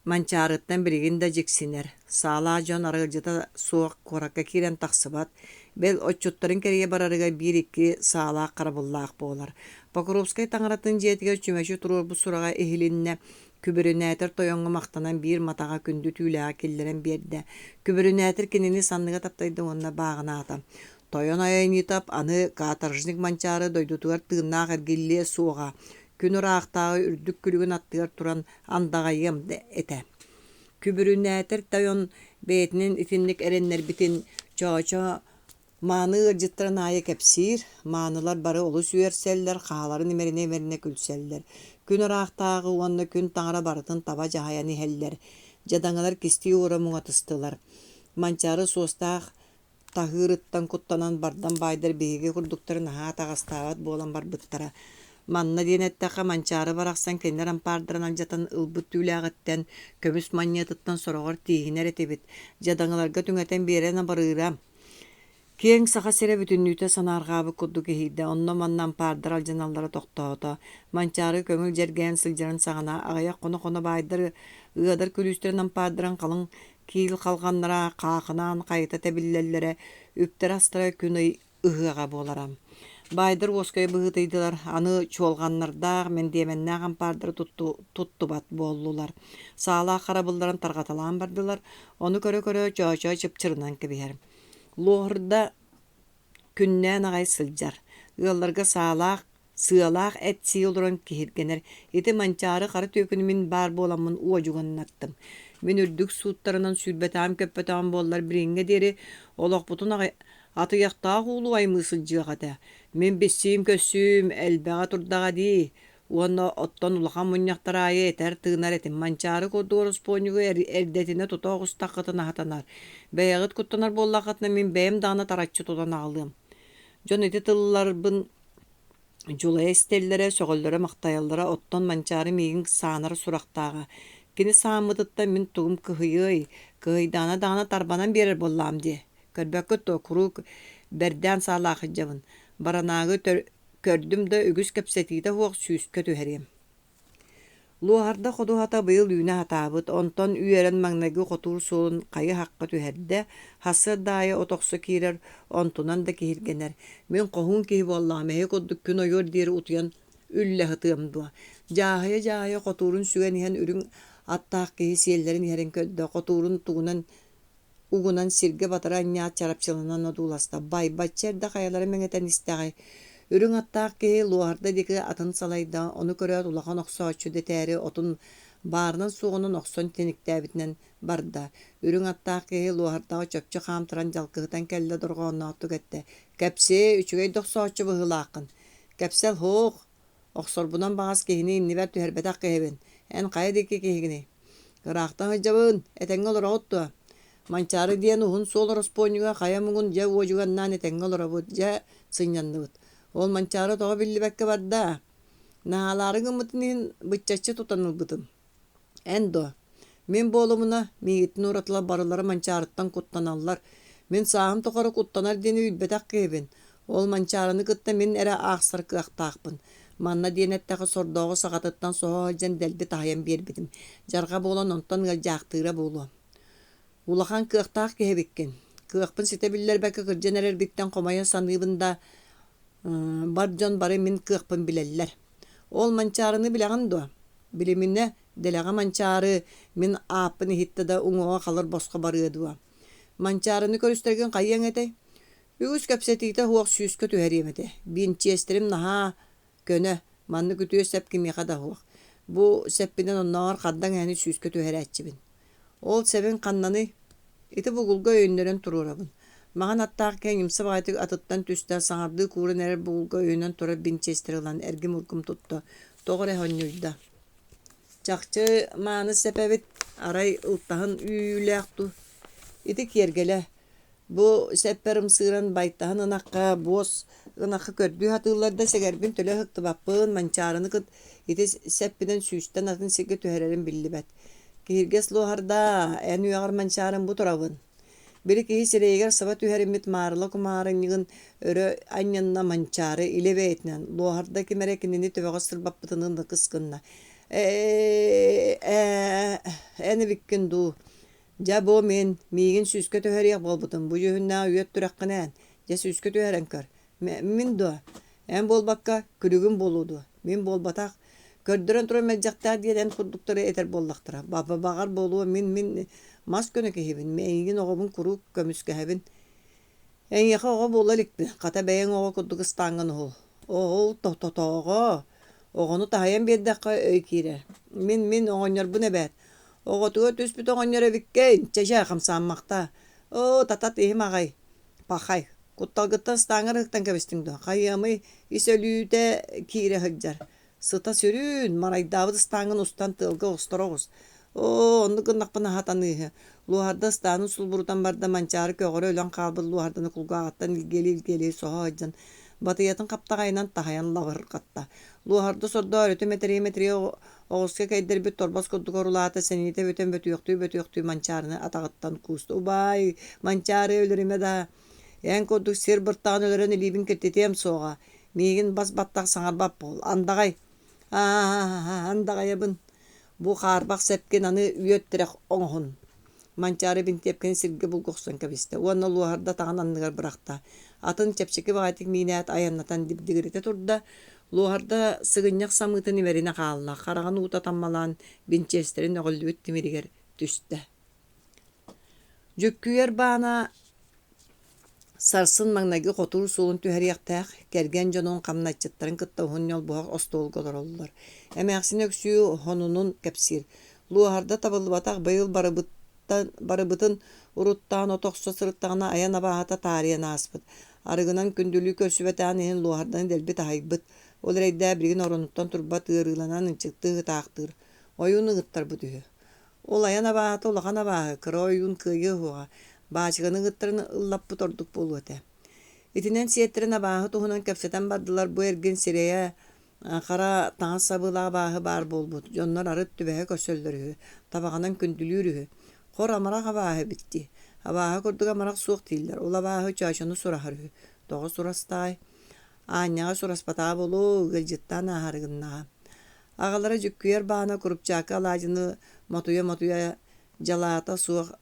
Манчаарыттан билигин да дьиксинэр, саалаах дьон арыалдьыта суох куоракка киирэн тахсыбат, бэл отчуттарын кэрийэ барарыгар биир-икки саалаах харабыллаах буолар. Покровскай таҥаратын дьиэтигэр чүмэчи туруорбут сураҕа иһилиннэ, күбүрүнээтэр тойоҥҥо махтанан биир матаҕа күндү түүлээҕи киллэрэн биэрдэ. Күбүрүнээтэр кинини санныга таптайда уонна бааҕынаата. Тойон Айанитов аны каторжник Манчаары дойдутугар тыыннаах эргиллиэ суоҕа, күн ыраахтааҕы үрдүк күлүгүн аттыгар туран андаҕайыам да этэ. Күбүрүнээтэр тойон бэйэтинэн итинник эрэннэрбитин Чоочо мааны ыалдьыттарын аайы кэпсиир, маанылар бары олус үөрсэллэр, хааларын имэринэ-имэринэ күлсэллэр. Күн ыраахтааҕы уонна күн таҥара барытын таба дьаһайан иһэллэр. Дьадаҥылар кистии уора муҥатыстылар. Манчаары суостаах таһыырыттан куттанан бардам баайдар биһиги курдуктары наһаа атаҕастаабат буолан барбыттара. Манна диэн эттэххэ, Манчаары барахсан кинилэр ампаардарын алдьатан ылбыт түүлээҕиттэн, көмүс манньыатыттан сороҕор тииһинэр этибит, дьадаҥыларга түҥэтэн биэрэн абарыыра. Киэҥ Саха сирэ бүтүннүүтэ санаарҕаабыт курдук иһийдэ, онно-манна ампаардар алдьаналлара тохтоото. Манчаары көҥүл дьэргээн сылдьарын саҕана, аҕыйах хоно-хоно баайдар ыадар күлүүстэрин ампаардарын халыҥ Киил халҕаннара хаахынаан хайыта тэбиллэллэрэ, үптэрэ-астара күн-ый ыһыаҕа буолара. Баайдар уоскуйа быһыытыйдылар, аны чуолҕаннардаах, мэндиэмэннээх ампаардары туттубат буоллулар. Саалаах харабылларын тарҕаталаан бардылар, ону көрө-көрө Чоочо чыпчырынан кэбиһэр. Луоһурда күннээн аҕай сылдьар. Ыалларга саалаах Сыалаах эт сии олорон киһиргэнэр: «Ити Манчаары хара түөкүнү мин баар буоламмын уодьуганнаттым. Мин үрдүк сууттарынан сүүрбэтэҕим-көппөтөҕүм буоллар билиҥҥэ диэри олохпутун атыйахтаах уулуу аймыы сылдьыах этэ. Мин биссиим-көссүүм элбэҕэ турдаҕа дии. Уонна оттон улахан мунньахтар аайы этэр-тыынар этим Манчаары курдук ороспуонньугу эрдэтинэ тута оҕустаххытына сатанар. Бэйэҕит куттанар буоллаххытына мин бэйэм даҕаны тараччы тутан аҕалыам. Дьон ити тылларбын Дьулайа истэллэрэ, сөҕөллөрө-махтайаллара, оттон Манчаары миигин саанар сурахтааҕа. Кини сааммытыттан мин тугум кыһыйыай, кыһыйдаҕына даҕаны тарбанан биэрэр буоллаҕым дии. Көрбөккүт дуо, куруук бэрдээн саалаах сылдьабын. Баранаагы көрдүм да үгүс кэпсэтиитэ суох сүүскэ түһэриэм. Луоһарда ходуһата быйыл үүнэ сатаабыт, онтон үөрэн маҥнайгы хотуур суолун хайы-хахха түһэрдэ, сарсыарда аайы от охсо киирэр, онтунан да киһиргэнэр: «Мин хоһуун киһи буоллаҕым, эһи курдук күн ойуор диэри утуйан үллэ сытыам дуо?» Дьааһыйа-дьааһыйа хотуурун сүгэн иһэн үрүҥ аттаах киһи сиэллэрин иһэрин көрдө, хотуурун тугунан угунан сиргэ батары анньаат чарапчыланан одууласта: «Байбачча эрдэ хайалара мэҥэтэн истэҕэй?» Үрүҥ аттаах киһи Луоһарда диэки атын салайда, ону көрөөт улахан охсооччу дэтээри отун баарынан-суоҕунан охсон тиниктээбитинэн барда. Үрүҥ аттаах киһи Луоһардаҕа чопчу хаамтаран дьалкыһытан кэллэ дорҕоонноохтук эттэ: «Кэпсиэ, үчүгэй да охсооччу быһыылааххын. Кэпсэл һуох, Охсорбунан баҕас киһини иннибэр түһэрбэтэх киһибин. Эн хайа диэки киһигиний? Ыраахтан сылдьабын, этэҥҥэ олороҕут дуо? Манчаары диэн уһун суол ороспуонньуга хайа муҥун дьэ уодьуганнаан этэҥҥэ олоробут, дьэ сынньанныбыт. Ол Манчаары тоҕо биллибэккэ барда? Наһаалаары гыммытын иһин быччаччы тутан ылбытым. Эн дуо? Мин буолумуна, миигиттэн уратылар барылара Манчаарыттан куттаналлар. Мин сааһым тухары куттанар диэни билбэтэх киһибин. Ол Манчаарыны кытта мин эрэ аахсар кыахтаахпын. Манна диэн эттэххэ сордооҕу саҕатыттан соһо сылдьан дэлби таһыйан биэрбитим. Дьарҕа буолан онтон ыалдьаахтыыра буолуо. Улахан кыахтаах киһи эбиккин. Кыахпын ситэ биллэрбэккэ кырдьан эрэрбиттэн хомойо саныыбын да, бар дьон бары мин кыахпын билэллэр. Ол Манчаарыны билэҕин дуо? Билиминэ, дэлэҕэ Манчаары мин ааппын иһиттэ да уҥуоҕа халыр босхо барыа дуо? Манчаарыны көрүстэргин хайыаҥ этэй? Үгүс кэпсэтиитэ суох сүүскэ түһэриэм этэ. Бинчиэстэрим наһаа көнө, маннык үтүө сэп кимиэхэ да суох. Бу сэппинэн оннооҕор хардаҥ эһэни сүүскэ түһэрээччибин. Ол сэбиҥ ханнаный? Ити бугулга өйөннөрөн туруорабын. Маҥан аттаах киһи ньымса баҕайытык атыттан түстэ, саҥардыы кууран эрэр бугулга өйөнөн турар бинчиэстэри ылан эргим-ургум тутта, тоҕо эрэ сонньуйда. Чахчы мааны сэп эбит, арай ылтаһын үүйүүлээх дуу? Ити киэргэлэ, Бу сэппэр ымсыыран байтаһын ынахха, буос ынахха көрдүү сатыыллар да сэгэрбин төлө ыһыктыбаппын, Манчаарыны кыт ити сэппинэн сүүстэн атын сиргэ түһэрэрим биллибэт. Киһиргэс луоһардаа, эн үөҕэр Манчаарым бу турабын. Били киһи сирэйигэр саба түһэриммит маарыла кумаарынньыгын өрө анньынна Манчаары илэ бэйэтинэн, луоһарда ким эрэ кинини төбөҕө сырбаппытыныы ныкыс гынна. Ээ, эн эбиккин дуу Дьэ бу мин, миигин сүүскэ түһэриэх буолбутум, бу дьүһүннээх үөт түрэххинээн, дьэ сүүскэ түһэрэн көр. Мин дуо? Эн буолбакка, күлүгүм буолуо дуо? Мин буолбатах. Көрдөрөн туран мэлдьэхтээх диэн эн курдуктары этэр буоллахтара. Баҕар буолуо, мин мин мас көнө киһибин, эйигин оҕобун куруук көмүскэһэбин. Эйиэхэ оҕо буола иликпин, хата бэйэҥ оҕо курдук ыстааҥҥын уһул. Оол тотоҕо, оҕону таһыйан биэрдэххэ өй киирэр. Мин мин оҕонньорбун эбээт. Оҕотугар түспүт оҕонньор эбиккин, чэ-чэ, хамсааммахтаа. Оо, татат иһим аҕай, пахай, кутталгыттан ыстааҥҥар ыһыктан кэбистиҥ дуо? Хайыамый, ис өлүүтэ киирэ сылдьар. Сыта сүрүн, марайдаабыт ыстааҥҥын устан тыалга оҕусторо оҕус. Оо, оннук гыннахпына сатаныыһы. Луоһарда ыстаанын сулбурутан барда, Манчаары көҕөрө өлөн хаалбыт луоһарданы кулгааҕыттан илгиэлии-илгиэлии соһо сылдьан, батыйатын хаптаҕайынан таһыйан лабырҕатта. Луоһарда сордоо өрүтэ мэтириэ-мэтириэ оҕуска кэйдэрбит торбос курдук орулаата, сэниэтэ бүтэн бөтүөхтүү-бөтүөхтүү Манчаарыны атаҕыттан кууста. «Убаай, Манчаары өлөрүмэ даа, эн курдук сир быртаҕын өлөрөн илиибин киртитиэм суоҕа, Миигин бас-баттах саҥарбат буол, андаҕай, аа-андаҕайабын, бу хаарбах сэпкин аны үөт тирэх оҥоһун. Манчаары бинтиэпкэни сиргэ булгу охсон кэбистэ уонна луоһарда атаҕын анныгар бырахта. Атын чэпчэки баҕайытык миинээт айаннатан дибдигиритэ турда. Луоһарда сыгынньах самыытын имэринэ хаалла, хараҕын уута таммалаан бинчиэстэрин өҕүллүбүт тимиригэр түстэ. Дьүккүйэр баана Сарсын маҥнайгы хотуур суолун түһэриэхтээх, кэргэн дьонун хамначчыттарын кытта уһун ньолбуһах остуолга олороллор. Эмээхсин Өксүү хонунун кэпсиир: «Луоһарда табыллыбатах быйыл барыбыттан барыбытын уруттаан от охсо сырыттаҕына айан абааһыта таарыйан ааспыт. Арыгынан күндүлүү көрсүбэтэҕин иһин луоһарданы дэлби таһыйбыт. Ол эрэйдээх билигин оронуттан турбат ыарыыланан ынчыктыы ытаахтыыр. Ойуун ыҥыттарбыт үһү. Ол айан абааһыта улахан абааһы, кыра ойуун кыайыа суоҕа, баачыканы ыҥыттаран ыллаппыт ордук буолуо этэ. Итинэн сиэттэрэн абааһы туһунан кэпсэтэн бардылар, бу эргин сирэйэ хара таҥас сабыылаах абааһы баар буолбут, дьоннор арыт түбэһэ көрсөллөр үһү, табаҕынан күндүлүүр үһү. Хор амарах абааһы эбит дии. Абааһы курдук амарах суох дииллэр, ол абааһы чөөчөнү сураһар үһү. Тоҕо сурастаай? Аанньаҕа сураспатаҕа буолуо, ыалдьыттаан ааһары гыннаҕа. Аҕалара дьүккүйэр баана курупчаакы алаадьыны мотуйа-мотуйа дьалаата суох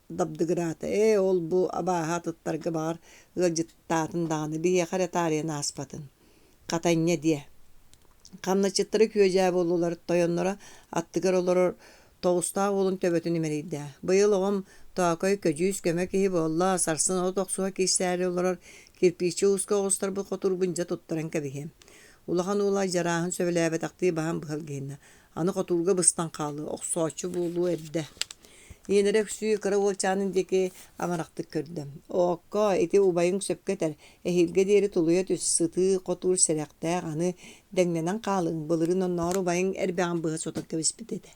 дабдыгыраата: «Ээ, ол-бу абааһы атыттарга баҕар ыалдьыттаатын даҕаны, биһиэхэ эрэ таарыйан ааспатын. Хата инньэ диэ». Хамначчыттара күө-дьаа буоллулар, тойонноро аттыгар олорор тоҕустаах уолун төбөтүн имэрийдэ: «Быйыл оҕом тоокой көдьүүс көмө киһи буолла, сарсын от охсуһа киирсээри олорор, кирпииччэ ууска оҕустарбыт хотуурбун дьэ туттаран кэбиһиэм. Улахан уола дьарааһын сөбүлээбэтэхтии баһан быһа илгиһиннэ, аны хотуурга быстан хаалыа, охсооччу буолуо эрдэ. Ийэлэрэ Өксүү кыра уолчаанын диэки амарахтык көрдө: «Оокко, ити убайыҥ сөпкө этэр, эһиилгэ диэри тулуйа түс, сытыы хотуур сэрэхтээх, аны дэҥнэнэн хаалыҥ, былырыын оннооҕор убайыҥ эрбэҕин быһа сотон кэбиспит этэ».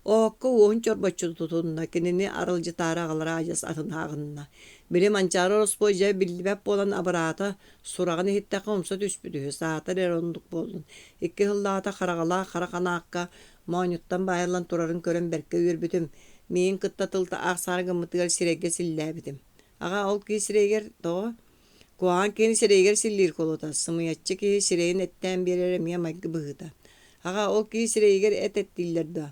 Оокко уоһун чорбоччу тутунна, кинини аралдьытаары аҕалара адьас атын ааҕынна. Били Манчаары ороспуой дьэ биллибэт буолан абыраата, сураҕын иһиттэххэ умса түспүт үһү, саатар эрэ оннук буоллун. Икки сыллааҕыта хараҕалаах хара ханаакка моонньуттан баайыллан турарын көрөн бэркэ үөрбүтүм, миигин кытта тыл аахсаары гыммытыгар сирэйгэ силлээбитим. Аҕа ол киһи сирэйигэр тоҕо? Куһаҕан киһини сирэйигэр силлиир куолута, сымыйаччы киһи сирэйин эттээн биэрэр эмиэ майгы быһыыта. Аҕа, ол киһи сирэйигэр эт эттииллэр дуо?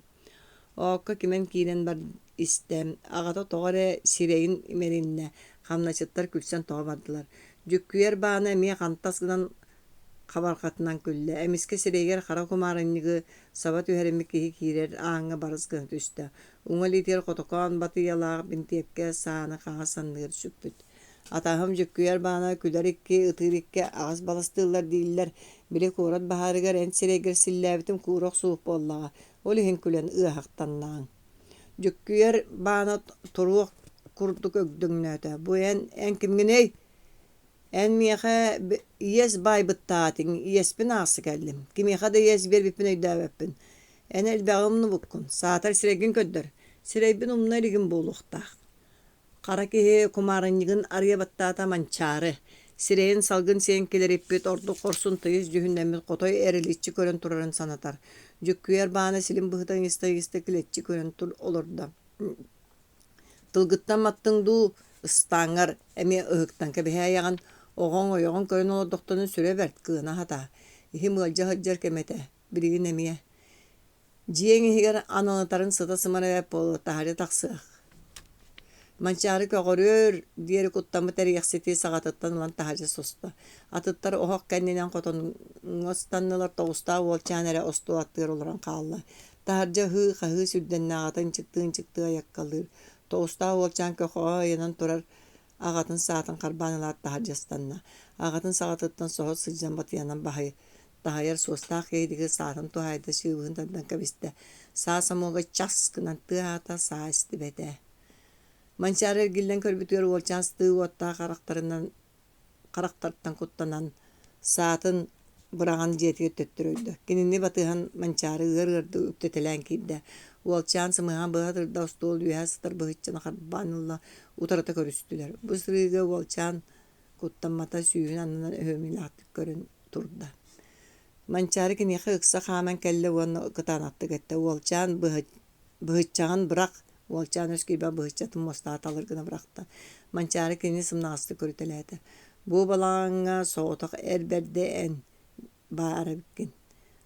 Оокко кимэн киирэн бар истэ, аҕата тоҕо эрэ сирэйин имэриннэ, хамначчыттар күлсэн тоҕо бардылар. Дьүккүйэр баана эмиэ хантас гынан хабарҕатынан күллэ, эмискэ сирэйигэр хара кумаарынньыгы саба түһэриммит киһи киирэр ааҥҥа барыс гына түстэ. Уҥа илиитигэр хотокоон батыйалаах бинтиэпкэ сааны хаҥас санныгар сүкпүт. Атаһым дьүккүйэр баана күлэр икки, ытыыр икки аҕыс баластыыллар дииллэр. Били куорат баһаарыгар эн сирэйгэр силлээбитим куура охсубут буоллаҕа, ол иһин күлэн ыаһахтаннаҕыҥ. Дьүккүйэр баана туруох курдук өгдөҥнөөтө. Бу эн, эн кимҥиний? Эн миэхэ иэс баайбыттаатыҥ, иэспин аахса кэллим. Кимиэхэ да иэс биэрбиппин өйдөөбөппүн. Эн элбэҕи умнубуккун, саатар сирэйгин көрдөр. Сирэйбин умна илигим буолуохтаах. Хара киһи кумаарынньыгын арыйа баттаата Манчаары, сирэйин салгын сиэн килэриппит, ордук хорсун тыйыс дьүһүннэммит хотой эриличчи көрөн турарын санатар. Дьүккүйэр баана силин быһыта ыйыста-ыйыста килэччи көрөн олордо. «Тылгыттан маттыҥ дуу, ыстааҥҥар эмиэ ыһыктан кэбиһээйэҕин, оҕоҥ ойоҕун көрөн олордохторуна сүрэ бэрт, кыана сатаа. Иһим ыалдьа сылдьар кэмэ этэ, билигин эмиэ Дьиэҥ иһигэр аналытарын сыта-сымара эбэт буолуо, таһырдьа тахсыах Манчаары көҕөрүөр диэри куттаммыт эриэхсити саҕатыттан ылан таһырдьа соста. Атыттар оһох кэннинэн хотоҥҥо ыстаннылар, тоҕустаах уолчаан эрэ остуол аттыгар олорон хаалла. Таһырдьа ыһыы-хаһыы сүрдэннэ, аҕата ынчыктыы-ынчыктыы айаккалыыр. Тоҕустаах уолчаан көхөҕө ыйанан турар аҕатын саатын харбаан ылаат таһырдьа ыстанна. Аҕатын саҕатыттан соһо сылдьан батыйанан баһый Таһыйар суостаах киһитигэр саатын туһаайда сыыбыһын тардан кэбистэ, саа сомуога час гынан тыаһаата, саа истибэтэ. Манчаары эргиллэн көрбүтүгэр уолчаан сытыы уоттаах харахтарынан харахтартан куттанан саатын быраҕан дьиэтигэр төттөрү ойдо. Кинини батыһан Манчаары ыар ыардык үктэтэлээн киирдэ. Уолчаан сымыһаҕын быһа тырда остуол үөһэ сытар быһыччаны харбаан ылла, утарыта көрүстүлэр. Бу сырыыга уолчаан куттаммата сүүһүн аннынан өһүөмньүлээхтик көрөн турда. Манчаары киниэхэ ыкса хааман кэллэ уонна кытаанахтык эттэ: «Уолчаан, быһыччаҕын бырах!» Уолчаан өс киирбэх быһыччатын муостаҕа талыр гына бырахта. Манчаары кинини сымнаҕастык көрүтэлээтэ: «Бу балаҕаҥҥа соҕотох эр бэрдэ эн баар эбиккин.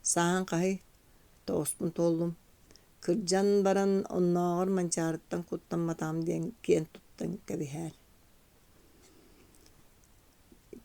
Сааһыҥ хаһый? Тоҕуспун туоллум. Кырдьан баран оннооҕор Манчаарыттан куттамматаҕым диэн киэн туттан кэбиһээр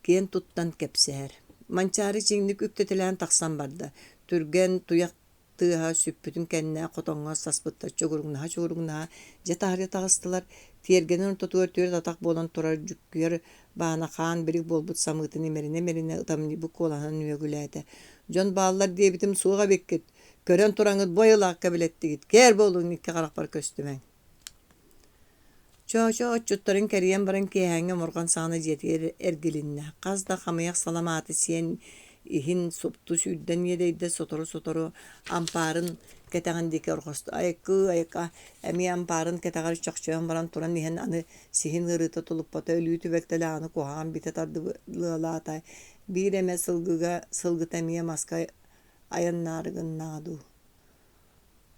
Киэн туттан кэпсэһэр. Манчаары чиҥник үктэтэлээн тахсан барда. Түргэн туйах тыаһа сүппүтүн кэннэ хотоҥҥо саспыттар чугуруҥнаһа-чугуруҥнаһа дьэ таһырдьа таҕыстылар. Тиэргэнин ортотугар түөрт атах буолан турар дьүккүйэр баана хаан билик буолбут самыытын имэринэ-имэринэ ытамньыйбыт куолаһынан үөгүлээтэ: «Дьон бааллар диэбитим суох эбиккит, көрөн тураҥҥыт бу айылаах кэбилэттигит, кээр буолуҥ икки харахпар көстүмэҥ» Чоочо отчуттарын кэрийэн баран киэһээҥҥи омурҕан саҕана дьиэтигэр эргилиннэ, хас да хамыйах саламааты сиэн иһин супту сүүрдэн иэдэйдэ, сотору-сотору ампаарын кэтэҕин диэки орҕосто «Айыкыы, айыка» эмиэ ампаарын кэтэҕэр чохчойон баран туран иһэн аны сиһин ыарыыта тулуппата, өлүү түбэлтэлээх аны куһаҕан битэ тардылыалаата, биир эмэ сылгыга сылгыта эмиэ маска айаннаары гыннаҕа дуу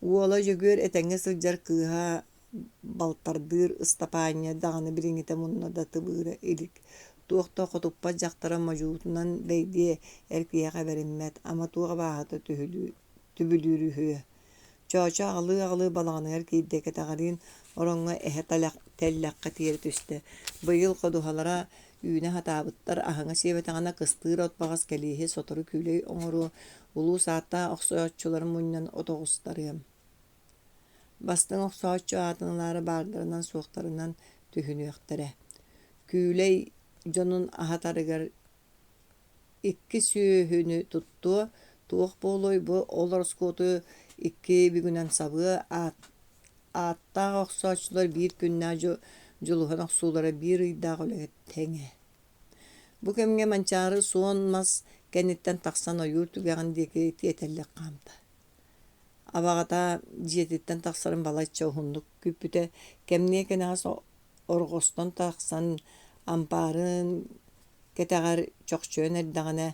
Уола Дьөгүөр этэҥҥэ сылдьар кыыһа балтардыыр Ыстапаанньа даҕаны билиҥҥитэ мунна да тыбыыра илик, туох да хотуппат дьахтара модьуутунан бэйдиэ эр киһиэхэ бэриммэт, ама туох абааһыта түбүлүүр үһүө. Чоочо аҕылыы-аҕылыы балаҕаныгар киирдэ, кэтэҕэриин ороҥҥо эһэ тэллэххэ тиэрэ түстэ. Быйыл ходуһалара үүнэ сатаабыттар, аһыҥа сиэбэтэҕинэ кыстыыр от баҕас кэлииһи сотору күүлэй оҥоруо, улуус ааттаах охсооччуларын мунньан от оҕустарыам. Бастыҥ охсооччу аатын ылаары баардарынан-суохтарынан түһүнүөхтэрэ. Күүлэй дьонун аһатарыгар икки сүөһүнү туттуо, туох буолуой бу ол ороскуоту икки бүгүнэн сабыа, ааттаах охсооччулар биир күннээх дьулуһан охсуулара биир ыйдаах үлэҕэ тэҥэ. Бу кэмҥэ Манчаары суон мас кэнниттэн тахсан ойуур түгэҕин диэки тиэтэллик хаамта. Абаҕата дьиэтиттэн тахсарын балачча уһуннук күүппүтэ, кэмниэ кэнэҕэс орҕостон тахсан ампаарын кэтэҕэр чохчойон эрдэҕинэ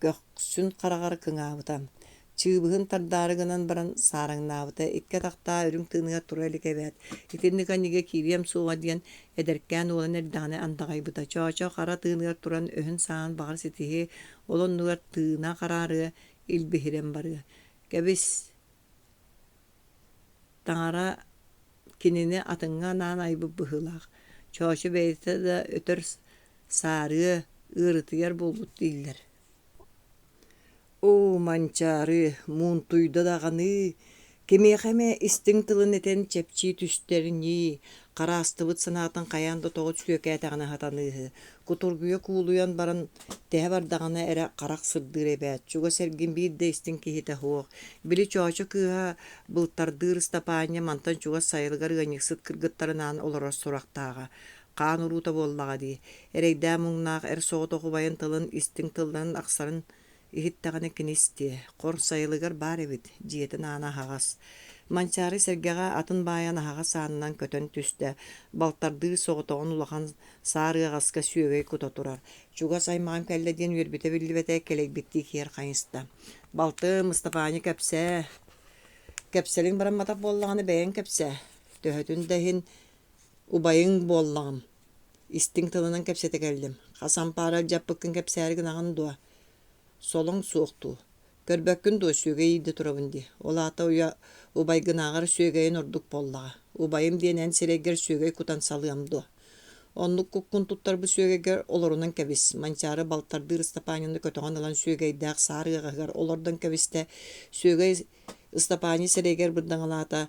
көхсүн хараҕар кыҥаабыта, чыыбыһын тардаары гынан баран саараҥнаабыта, икки атахтаах үрүҥ тыыныгар тура илик эбээт, итинник анньыыга киириэм суоҕа диэн эдэркээн уолан эрдэҕинэ андаҕайбыта. Чоочо хара тыыныгар туран өһүн-сааһын баҕар ситиһиэ, ол оннугар тыына хараарыа, илбиһирэн барыа. Кэбис, таҥара кинини атыҥҥа анаан айбыт быһыылаах, Чоочо бэйэтэ да өтөр саарыа, ыарытыйар буолбут дииллэр Оо, Манчаары, муунтуйда даҕаны, кимиэхэ эмэ истиҥ тылын этэн чэпчии түстэр ньии, хараастыбыт санаатын хайаан да тоҕо сүөкээтэҕинэ сатаныыһы, кутургуйа куулуйан баран тэһэ бардаҕына эрэ харах сырдыыр эбээт, чугас эргин биир да истиҥ киһитэ суох. Били Чоочо кыыһа Былтардыыр Ыстапаанньа мантан чугас сайылыгар ыанньыксыт кыргыттарынаан олорор сурахтааҕа. Хаан уруута буоллаҕа дии. Эрэйдээх-муҥнаах эр соҕотох убайын тылын истиҥ тылларын ахсарын иһиттэҕинэ кини истиэ. Хор сайылыгар баар эбит, дьиэтин аана аһаҕас. Манчаары сэргэҕэ атын баайан аһаҕас аанынан көтөн түстэ. Балтардыы соҕотоҕун улахан саар ыаҕаска сүөгэй кута турар. Чугас аймаҕым кэллэ диэн үөрбүтэ биллибэтэ, кэлэйбиттии киэр хайыста. Балтым, Ыстапаанньа кэпсээ. Кэпсэлиҥ барамматах буоллаҕына бэйэҥ кэпсээ. Төһөтүн да иһин убайыҥ буоллаҕым. Истиҥ тылынан кэпсэтэ кэллим. Хас ампаары алдьаппыккын кэпсээри гынаҕын дуо? Солоҥ суох дуу? Көрбөккүн дуо, сүөгэй иирдэ турабын дии. Ол аата уйа убайгынааҕар сүөгэйин ордук буоллаҕа. Убайым диэн эн сирэйгэр сүөгэй кутан салыам дуо? Оннук куккун туттарбыт сүөгэйгэр олорунан кэбис, Манчаары балтардыыр Ыстапаанньаны көтөҕөн ылан сүөгэйдээх саар ыаҕаһыгар олордон кэбистэ. Сүөгэй Ыстапаанньа сирэйигэр бырдаҥалаата,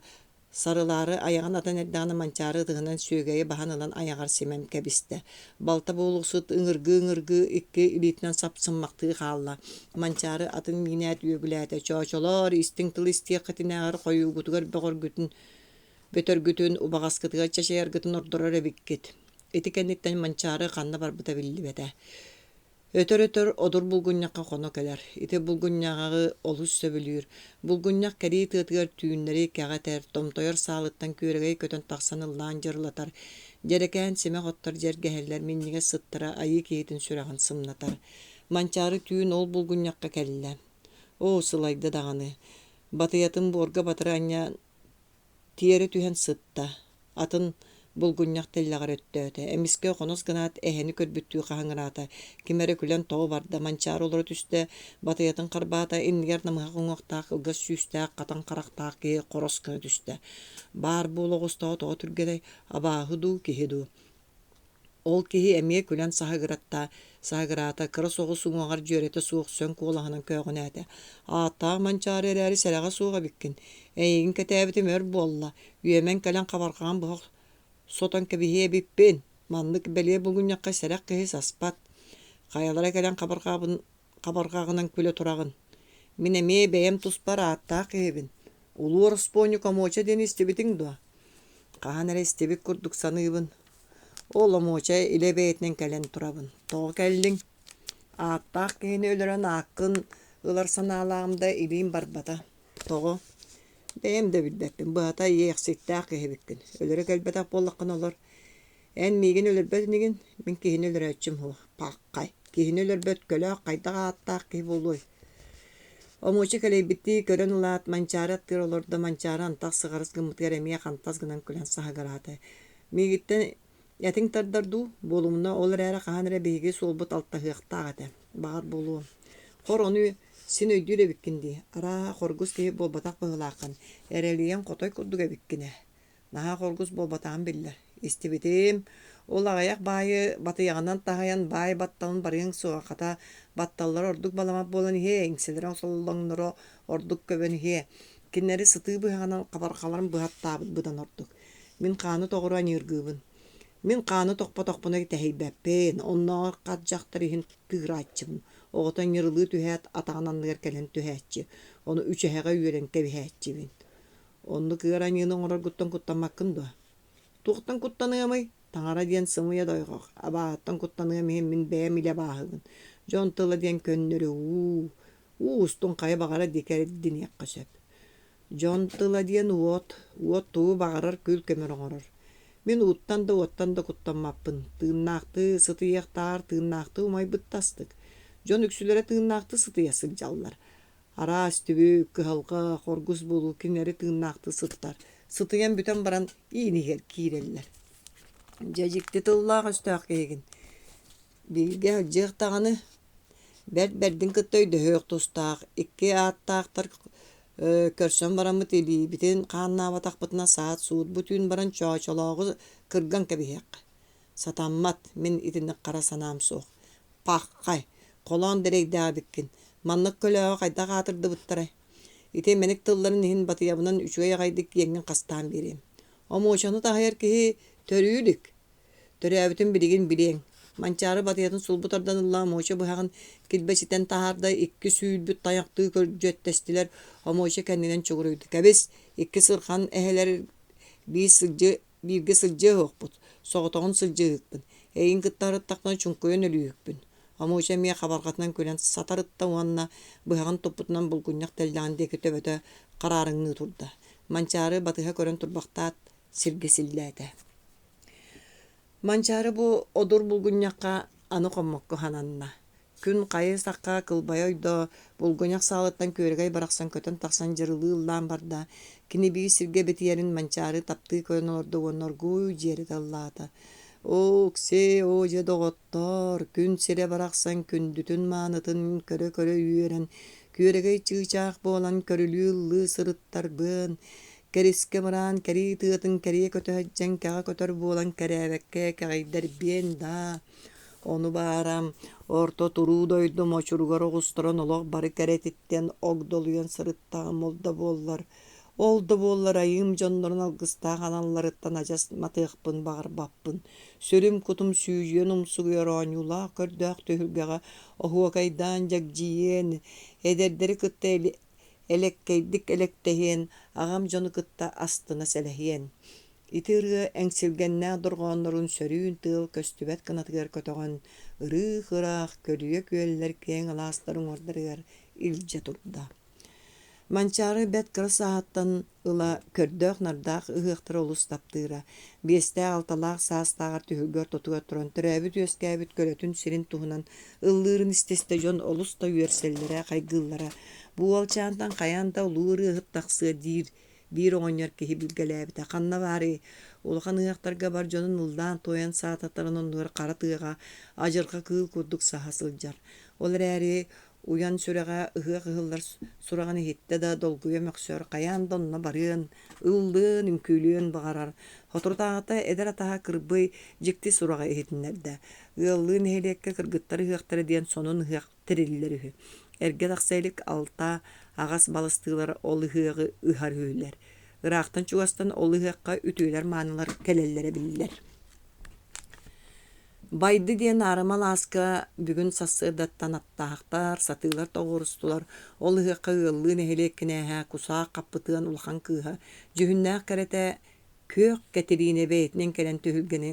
Сарылаары айаҕын атан эрдэҕинэ Манчаары ытыһынан сүөгэйи баһан ылан айаҕар симэн кэбистэ. Балта буолуксут ыҥыргыы-ыҥыргыы икки илиитинэн сапсыммахтыы хаалла. Манчаары атын миинээт үөгүлээтэ: «Чоочолоор, истиҥ тыл истиэххитинээҕэр хойуугутугар бөҕөргүтүн бөтөргүтүн, убаҕаскытыгар чачайаргытын ордорор эбиккит». Ити кэнниттэн Манчаары ханна барбыта биллибэтэ. Өтөр-өтөр одур булгунньахха хоно кэлэр. Ити булгунньаҕы олус сөбүлүүр. Булгунньах кэрии тыатыгар түүннэри кэҕэ этэр, томтойор саалыттан күөрэгэй көтөн тахсан ыллаан дьырылатар. Дьэрэкээн симэх оттор дьэргэһэллэр, минньигэс сыттара айыы киһитин сүрэҕин сымнатар. Манчаары түүн ол булгунньахха кэллэ. Оо, сылайда даҕаны. Батыйатын буорга батыра анньан тиэрэ түһэн сытта. Атын Булгунньах тэллэҕэр өттөөтө, эмискэ хонос гынаат эһэни көрбүттүү хаһыҥыраата, ким эрэ күлэн тоҕо барда, Манчаары олоро түстэ, батыйатын харбаата, иннигэр намыһах уҥуохтаах, кылгас сүүстээх, хатан харахтаах киһи хорос гына түстэ. Баар буола оҕустаҕа тоҕо түргэнэй, абааһы дуу, киһи дуу Ол киһи эмиэ күлэн саһыгыратта, саһыгыраата, кыра соҕус уҥуоҕар дьүөрэтэ суох сөҥ куолаһынан көөҕүнээтэ: «Ааттаах Манчаары эрээри сэрэҕэ суох эбиккин, эйигин кэтээбитим өр буолла, үөмэн кэлэн хабарҕаҕын быһа сотон кэбиһиэ эбиппин, маннык бэлиэ булгунньахха сэрэх киһи саспат, хайалара кэлэн хабарҕабын хабарҕаҕынан күлэ тураҕын, мин эмиэ бэйэм туспар ааттаах киһибин, улуу ороспуонньук Омуоча диэни истибитиҥ дуо?» Хаһан эрэ истибит курдук саныыбын. Ол Омуоча илэ бэйэтинэн кэлэн турабын. Тоҕо кэллиҥ? Ааттаах киһини өлөрөн ааккын ылар санаалааҕым да илиим барбата. Тоҕо? Бэйэм да билбэппин, быһата иэйэхситтээх киһи эбиккин. Өлөрө кэлбэтэх буоллаххына олор. Эн миигин өлөрбөт инигин, мин киһини өлөрөөччүм суох. Паххай, киһини өлөрбөт көлөөх хайдах ааттаах киһи буолуой? Омуоча кэлэйбиттии көрөн ылаат, Манчаары аттыгар олордо, Манчаары антах сыҕарыс гыммытыгар эмиэ хантас гынан күлэн саһыгыраата. Миигиттэн этиҥ тардар дуу, буолумуна, ол эрээри хаһан эрэ биһиги суолбут алтаһыахтаах этэ, баҕар буолуо. Хор ону син өйдүүр эбиккин дии, арааһа хоргус киһи буолбатах быһыылааххын, эрэлийэн хотой курдук эбиккин ээ. Наһаа хоргус буолбатаҕым биллэр. Истибитим, ол аҕыйах баайы батыйаҕынан таһыйан баай батталын барыаҥ суоҕа, хата батталлара ордук баламат буолан иһиэ, иҥсэлэрэ сололоҥноро ордук көбөн иһиэ. Кинилэри сытыы быһаҕынан хабарҕаларын быһаттаабыт быдан ордук. Мин хааны тоҕору аньыыргыыбын. Мин хааны тохпотохпуна тэһийбэппин, оннооҕор хат дьахтар иһин тыырааччыбын. Оҕото ньырылыы түһээт, атаҕын анныгар кэлэн түһээччи, ону үчэһэҕэ үөрэн кэбиһээччибин. Оннук ыар аньыыны оҥороргуттан куттаммаккын дуо? Туохтан куттаныамый? Таҥара диэн сымыйа дойҕох, абааһыттан куттаныам иһин мин бэйэм илэ абааһыбын. Дьон тыла диэн көннөрү уу, уу устун хайа баҕарар диэки эрдиниэххэ сөп. Дьон тыла диэн уот, уот тугу баҕарар күл-көмөр оҥорор. Мин ууттан да уоттан да куттаммаппын. Тыыннаахтыы сытыйыахтааҕар тыыннаахтыы умайбыт да астык. Дьон үксүлэрэ тыыннаахтыы сытыйа сылдьаллар. Араас түбүк, кыһалҕа, хоргус буолуу кинилэри тыыннаахтыы сыттар, сытыйан бүтэн баран иин иһигэр киирэллэр. Дьэ дьикти тыллаах-өстөөх киһигин. Бииргэ сылдьыах даҕаны, бэрт бэрдин кытта өйдөһүөх тустаах, икки ааттаахтар көрсөн бараммыт илиибитин хааннаабатахпытына саат-суут бу түүн баран Чоочолооҕу кырган кэбиһиэххэ. Сатаммат, мин итинник хара санаам суох. Паххай, холоон дэрэйдээх эбиккин. Маннык көлөөҕө хайдах аатырдыбыттарай? Ити мэник тылларын иһин батыйабынан үчүгэй аҕайдык иэҥҥин хастаан биэриэм. Омуочаны таһыйар киһи төрүү илик. Төрөөбүтүн билигин билиэҥ. Манчаары батыйатын сулбу тардан ылла, Омуоча быһаҕын килбэчитэн таһаарда, икки сүүрбүт тайахтыы көрдьүөттэстилэр. Омуоча кэннинэн чугуруйда. Кэбис, икки сырхан эһэлэр биир сылдьы Бииргэ сылдьыа суохпут, соҕотоҕун сылдьыыһыкпын, эйигин кытта ырыттахпына чуҥкуйан өлүүһүкпүн. Омуоча эмиэ хабарҕатынан күлэн сатарытта уонна быһаҕын туппутунан булгунньах тэллэҕин диэки төбөтө хараарыҥныы турда. Манчаары батыһа көрөн турбахтаат, сиргэ силлээтэ. Манчаары бу одур булгунньахха аны хоммокко сананна. Күн хайы-сахха кылбайа ойдо, булгунньах саалыттан күөрэгэй барахсан көтөн тахсан дьырылыы ыллаан барда, кини биир сиргэ битийэрин Манчаары таптыы көрөн олордо уонна оргууй дьиэрэтэ ыллаата: «Оок-сиэ, оо дьэ доҕоттоор, күн сирэ барахсан күндүтүн-маанытын көрө-көрө үөрэн, күөрэгэй чыычаах буолан көрүлүү ыллыы сырыттарбыан, кэрискэ мыраан кэрии тыатын кэрийэ көтө сылдьан кэҕэ көтөр буолан кэрээбэккэ кэҕийдэрбиэн даа, Ону баара, орто туруу дойду мочуругар оҕустаран олох бары кэрэтиттэн огдолуйан сырыттаҕым ол да буоллар, ол да буоллар айыым дьоннорун алгыстаах аналларыттан адьас матыахпын баҕарбаппын. Сүрүм-кутум сүүдьүйэн умсугуйар оонньуулаах көрдөөх түһүлгэҕэ оһуокайдаан дьэгдьийиэн, эдэрдэри кытта элэккэйдик элэктэһиэн, аҕам дьону кытта астына сэлэһиэн. Ити ырыа эҥсилгэннээх дорҕооннорун сөрүүн тыал көстүбэт кынатыгар көтөҕөн, ырыых-ыраах көлүйэ күөллэр киэҥ алаастар уҥуордарыгар илдьэ турда. Манчаары бэрт кыра сааһыттан ыла көрдөөх-нардаах ыһыахтары олус таптыыра. Биэстээх-алталаах саастааҕар түһүлгэ ортотугар туран төрөөбүт-үөскээбит көлөтүн сирин туһунан ыллыырын истэ-истэ дьон олус да үөрсэллэрэ, хайгыыллара. Бу уолчаантан хайаан да улуу ырыаһыт тахсыа диир. Биир оҕонньор киһи билгэлээбитэ ханна баарый? Улахан ыһыахтарга бар дьонун ыллаан-туойан саататарын оннугар хара тыаҕа адьырҕа кыыл курдук саһа сылдьар. Ол эрээри уйан сүрэҕэ ыһыах ыһыллар сураҕын иһиттэ да долгуйа мөхсөр, хайаан да онно барыан, ыллыан, үҥкүүлүөн баҕарар. Соторутааҕыта эдэр атаһа Кырбый дьикти сураҕы иһитиннэрдэ. Ыаллыы нэһилиэккэ кыргыттар ыһыахтара диэн сонун ыһыах тэриллэр үһү. Эргэ тахса илик алта аҕас балыстыылар ол ыһыаҕы ыһар үһүлэр. Ыраахтан-чугастан ол ыһыахха үтүөлэр-маанылар кэлэллэрэ биллэр. Байды диэн аарыма алааска бүгүн сарсыардаттан аттаахтар, сатыылар тоҕуорустулар. Ол ыһыахха ыаллыы нэһилиэк кинээһэ Кусаах Хаппытыан улахан кыыһа, дьүһүннээх кэрэтэ Күөх Кэтириинэ бэйэтинэн кэлэн түһүлгэни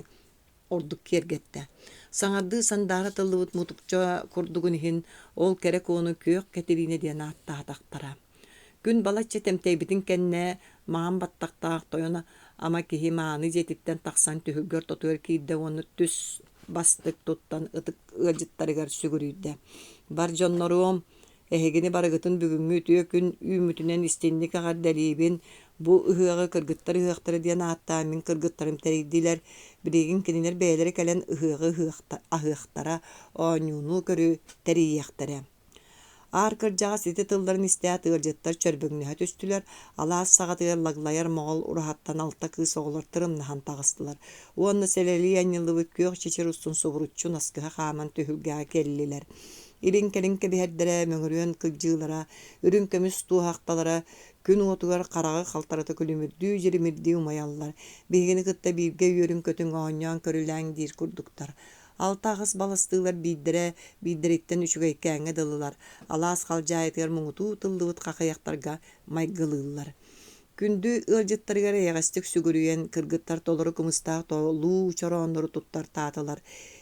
ордук киэргэттэ. Саҥардыы сандаара тыллыбыт мутукча курдугун иһин ол кэрэ куону Күөх Кэтириинэ диэн ааттаатахтара. Күн балачча тэмтэйбитин кэннэ маҥан баттахтаах тойон ама киһи мааны дьиэтиттэн тахсан түһүлгэ ортотугар киирдэ уонна түс бастык туттан ытык ыалдьыттарыгар сүгүрүйдэ. Бар дьонноруом, эһигини барыгытын бүгүҥҥү үтүө күн үүммүтүнэн истиҥник эҕэрдэлиибин. Бу ыһыаҕы кыргыттар ыһыахтара диэн ааттаан мин кыргыттарым тэрийдилэр. Билигин кинилэр бэйэлэрэ кэлэн ыһыаҕы аһыахтара, оонньууну-көрү тэрийиэхтэрэ. Аар кырдьаҕас ити тылларын истээт ыалдьыттар чөрбөҥнөһө түстүлэр, алаас саҕатыгар лаглайар моҕол ураһаттан алта кыыс оҕолор тырымнаһан таҕыстылар уонна сэлэлии анньыллыбыт күөх чэчир устун субуруччу наскыһа хааман түһүлгэҕэ кэллилэр. Илин-кэлин кэбиһэрдэрэ, мөҥүрүөн кылдьыылара, үрүҥ көмүс туоһахталара күн уотугар хараҕы халтарыта күлүмүрдүү-дьиримирдии умайаллар, биһигини кытта бииргэ үөрүҥ-көтүҥ оонньоон-көрүлээҥ диир курдуктар. Алта аҕыс балыстыылар биирдэрэ биирдэриттэн үчүгэйкээҥҥэ дылылар, алаас халдьаайытыгар муҥутуу тыллыбыт хахыйахтарга майгылыыллар. Күндү ыалдьыттарыгар эйэҕэстик сүгүрүйэн, кыргыттар толору кымыстаах толуу чорооннору туттартаатылар.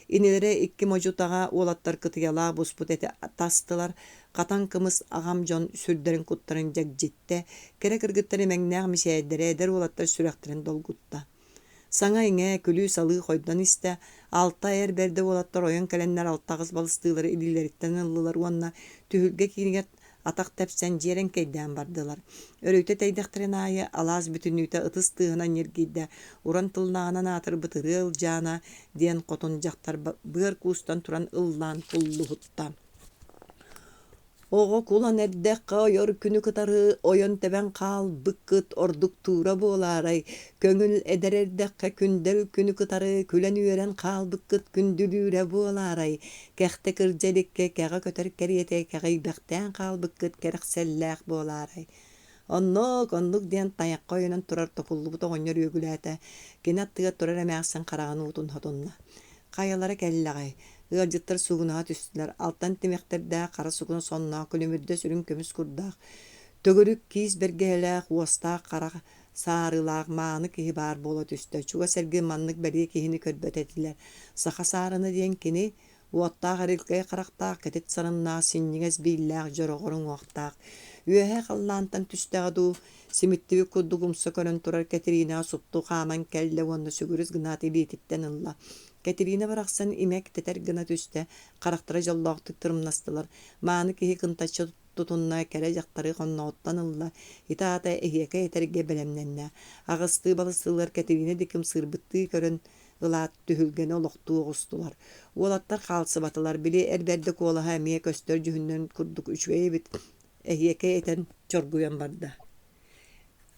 Инилэрэ икки модьу-таҕа уолаттар кытыйалаах буспут эти тастылар, хатан кымыс аҕам дьон сүрдэрин-куттарын дьэгдьиттэ, кэрэ кыргыттар имэҥнээх мичээрдэрэ эдэр уолаттар сүрэхтэрин долгутта. Саҥа-иҥэ, күлүү-салыы хойдон истэ, алта эр бэрдэ уолаттар ойон кэлэннэр алта аҕыс балыстыылары илиилэриттэн ыллылар уонна түһүлгэ киинигэр атах тэпсэн дьиэрэҥкэйдээн бардылар. Өрүтэ тэйдэхтэрин аайы алаас бүтүннүүтэ ытыс тыаһынан ньиргийдэ, уран тыллааҕынан аатырбыт Ырыа Ылдьаана диэн хотун дьахтар быар куустан туран ыллаан куллуһутта. Оҕо кулан эрдэххэ ойор күнү кытары ойон-тэбэн хаалбыккыт ордуктуура буолаарай, көҥүл эдэр эрдэххэ күндэл күнү кытары күлэн-үөрэн хаалбыккыт күндүлүүрэ буолаарай, кэхтэ кырдьа иликкэ кэҕэ көтөр кэриэтэ кэҕийбэхтээн хаалбыккыт кэрэхсэллээх буолаарай. Оннук, оннук диэн тайахха өйөнөн турар токуллубут оҕонньор үөгүлээтэ, кини аттыгар турар эмээхсин хараҕын уутун сотунна. Хайалара кэллэҕэй? Ыалдьыттар суугунаһа түстүлэр, алтан тимэхтэрдээх, хара сукуна сонноох, күлүмүрдэс үрүҥ көмүс курдаах, төгүрүк киис бэргэһэлээх, уостаах хара саарыылаах мааны киһи баар буола түстэ. Чугас эргин маннык бэлиэ киһини көрбөт этилэр. Саха саарына диэн кини Уоттаах эрилкэй харахтаах, кэтит сарыннаах, синньигэс бииллээх, дьороҕор уҥуохтаах. Үөһээ халлаантан түстэҕэ дуу, симиттибит курдук умса көрөн турар Кэтириинэҕэ супту хааман кэллэ уонна сүгүрүс гынаат илиититтэн ылла. Кэтириинэ барахсан имэ тэтэр гына түстэ, харахтара дьоллоохтук тырымнастылар. Мааны киһи кынтаччы тутунна, кэрэ дьахтары хонноҕуттан ылла, ити аата эһиэхэ этэргэ бэлэмнэннэ. Аҕыстыы балыстыылар Кэтириинэ диэки ымсыырбыттыы көрөн ылаат, түһүлгэни олохтуу оҕустулар. Уолаттар хаалсыбатылар, били эр бэрдэ куолаһа эмиэ көстөр дьүһүнүн курдук үчүгэй эбит, эһиэкэй этэн чоргуйан барда.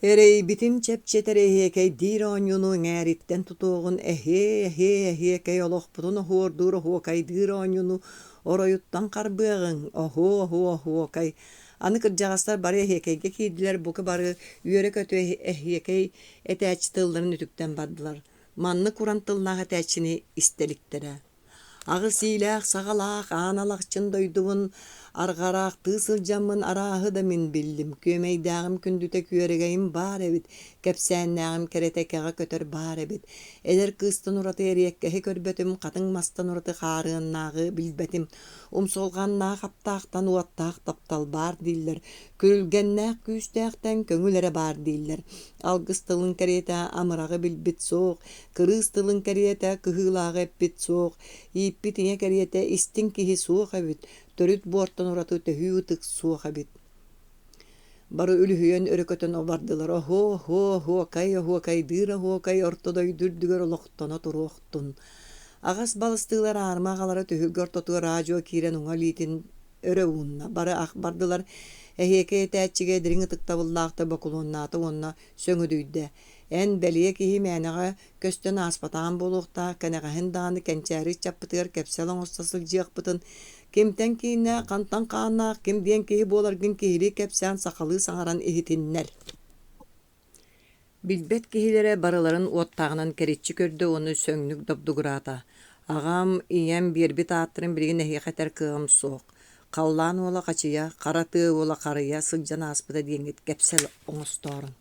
Эрэйбитин чэпчэтэр эһиэкэйдиир оонньууну эҥээриттэн тутуоҕун эһиэ, эһиэ, эһиэкэй олохпутун оһуордуур оһуокайдыыр оонньууну оройуттан харбыаҕыҥ, оһуо, оһуо, оһуокай. Аны кырдьаҕастар бары эһиэкэйгэ киирдилэр, бука бары үөрэ-көтө эһиэкэй этээччи тылларын үтүктэн бардылар. Маннык уран тыллаах этээччини истэ иликтэрэ. Аҕыс иилээх-саҕалаах аан алахчын дойдубун арҕараахтыы сылдьаммын арааһы да мин биллим, күөмэйдээҕим күндүтэ күөрэгэйим баар эбит, кэпсээннээҕим кэрэтэ кэҕэ көтөр баар эбит. Эдэр кыыстан ураты эриэккэһи көрбөтүм, хатыҥ мастан ураты хаарыаннааҕы билбэтим. Умсулҕаннаах аптаахтан уоттаах таптал баар дииллэр, күрүлгэннээх күүстээхтэн көҥүл эрэ баар дииллэр. Алгыс тылын кэриэтэ амыраҕы билбит суох, кырыыс тылын кэриэтэ кыһыылааҕы эппит суох, ииппит ийэ кэриэтэ истиҥ киһи суох эбит, төрүт буортан ураты төһүү ытык суох эбит. Бары үлүһүйэн өрө көтөн бардылар: «Оһуо, оһуокай, оһуокайдыыр оһуокай орто дойду үрдүгэр олохтоно туруохтун!» Аҕас балыстыылар аарыма аҕалара түһүлгэ ортотугар аа-дьуо киирэн уҥа илиитин өрө уунна. Бары ах бардылар, эһиэкэй этээччигэ дириҥ ытыктабыллаахтык бокулуоннаата уонна сөҥүдүйдэ: «Эн бэлиэ киһи мээнэҕэ көстөн ааспатаҕым буолуохтаах, кэнэҕэһин даҕаны кэнчээри ыччаппытыгар кэпсэл оҥосто сылдьыахпытын, кимтэн кииннээх, хантан хааннаах, ким диэн киһи буоларгын киһилии кэпсээн сахалыы саҥаран иһитиннэр» Билбэт киһилэрэ барыларын уоттааҕынан кэриччи көрдө уонна сөҥнүк добдугураата: «Аҕам, ийэм биэрбит ааттарын билигин эһиэхэ этэр кыаҕым суох. Халлаан уола хачыйа, хара тыа уола харыйа сылдьан ааспыта диэҥҥит кэпсэл оҥостооруҥ»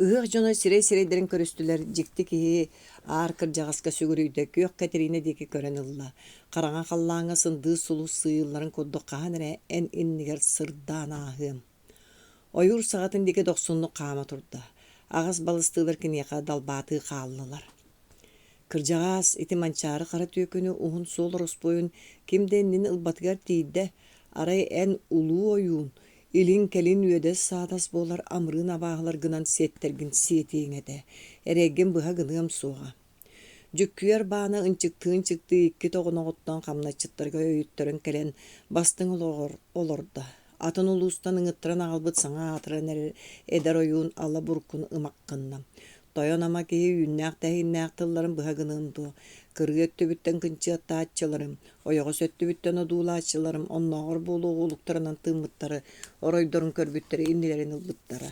Ыһыах дьоно сирэй-сирэйдэрин көрүстүлэр, дьикти киһи аар кырдьаҕаска сүгүрүйдэ, күөх Кэтириинэ диэки көрөн ылла. Хараҥа халлааҥҥа сындыыс сулус сыыйылларын курдук хаһан эрэ эн иннигэр сырдаан ааһыам. Ойуур саҕатын диэки дохсуннук хаама турда. Аҕас балыстыылар киниэхэ далбаатыы хааллылар. Кырдьаҕаас, ити Манчаары хара түөкүнү уһун суол ороспуойун ким да иннин ылбатыгар тиийдэ, арай эн улуу ойуун, илин-кэлин үөдэс-саадас буолар амырыын абааһыларгынан сиэттэргин сиэтиэҥ этэ, эрэйгин быһа гыныам суоҕа. Дьүккүйэр баана ынчыктыы-ынчыктыы икки тоҕоноҕуттан хамначчыттарга өйүттэрэн кэлэн бастыҥ олоҕор олордо. Атын улуустан ыҥыттаран аҕалбыт саҥа аатыран эрэр эдэр ойуун ала буркун ымах гынна. Тойон ама киһи үүннээх-тэһииннээх тылларын быһа гыныам дуо, кырыы өттүбүттэн кынчыаттааччыларым, ойоҕос өттүбүттэн одуулааччыларым оннооҕор буолуоҕу улуктарынан тыыммыттары, оройдорун көрбүттэри иннилэрин ылбыттара.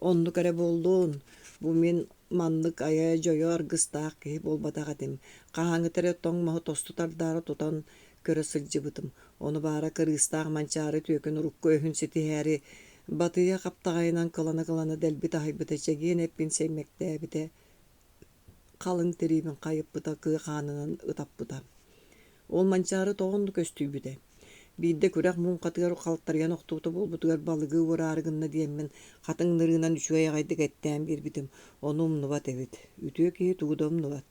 Оннук эрэ буоллун, бу мин маннык айа-дьойо аргыстаах киһи буолбатах этим, хаһааҥҥыта эрэ тоҥ маһы тосту тардаары тутан көрө сылдьыбытым. Ону баара кырыыстаах Манчаары түөкүн урукку өһүн ситиһээри батыйа хаптаҕайынан кылана-кылана дэлби таһыйбыта, чэгиэн эппин сэймэктээбитэ, халыҥ тириибин хайыппыта, кыа хаанынан ытаппыта. Ол Манчаары тоҕо оннук өстүйбүтэ? Биирдэ күрэх муҥхатыгар халтарыйан охтубута буолбутугар балыгы уораары гынна диэммин хатыҥ нырыынан үчүгэй аҕайдык эттээн биэрбитим, ону умнубат эбит. Үтүө киһи тугу да умнубат.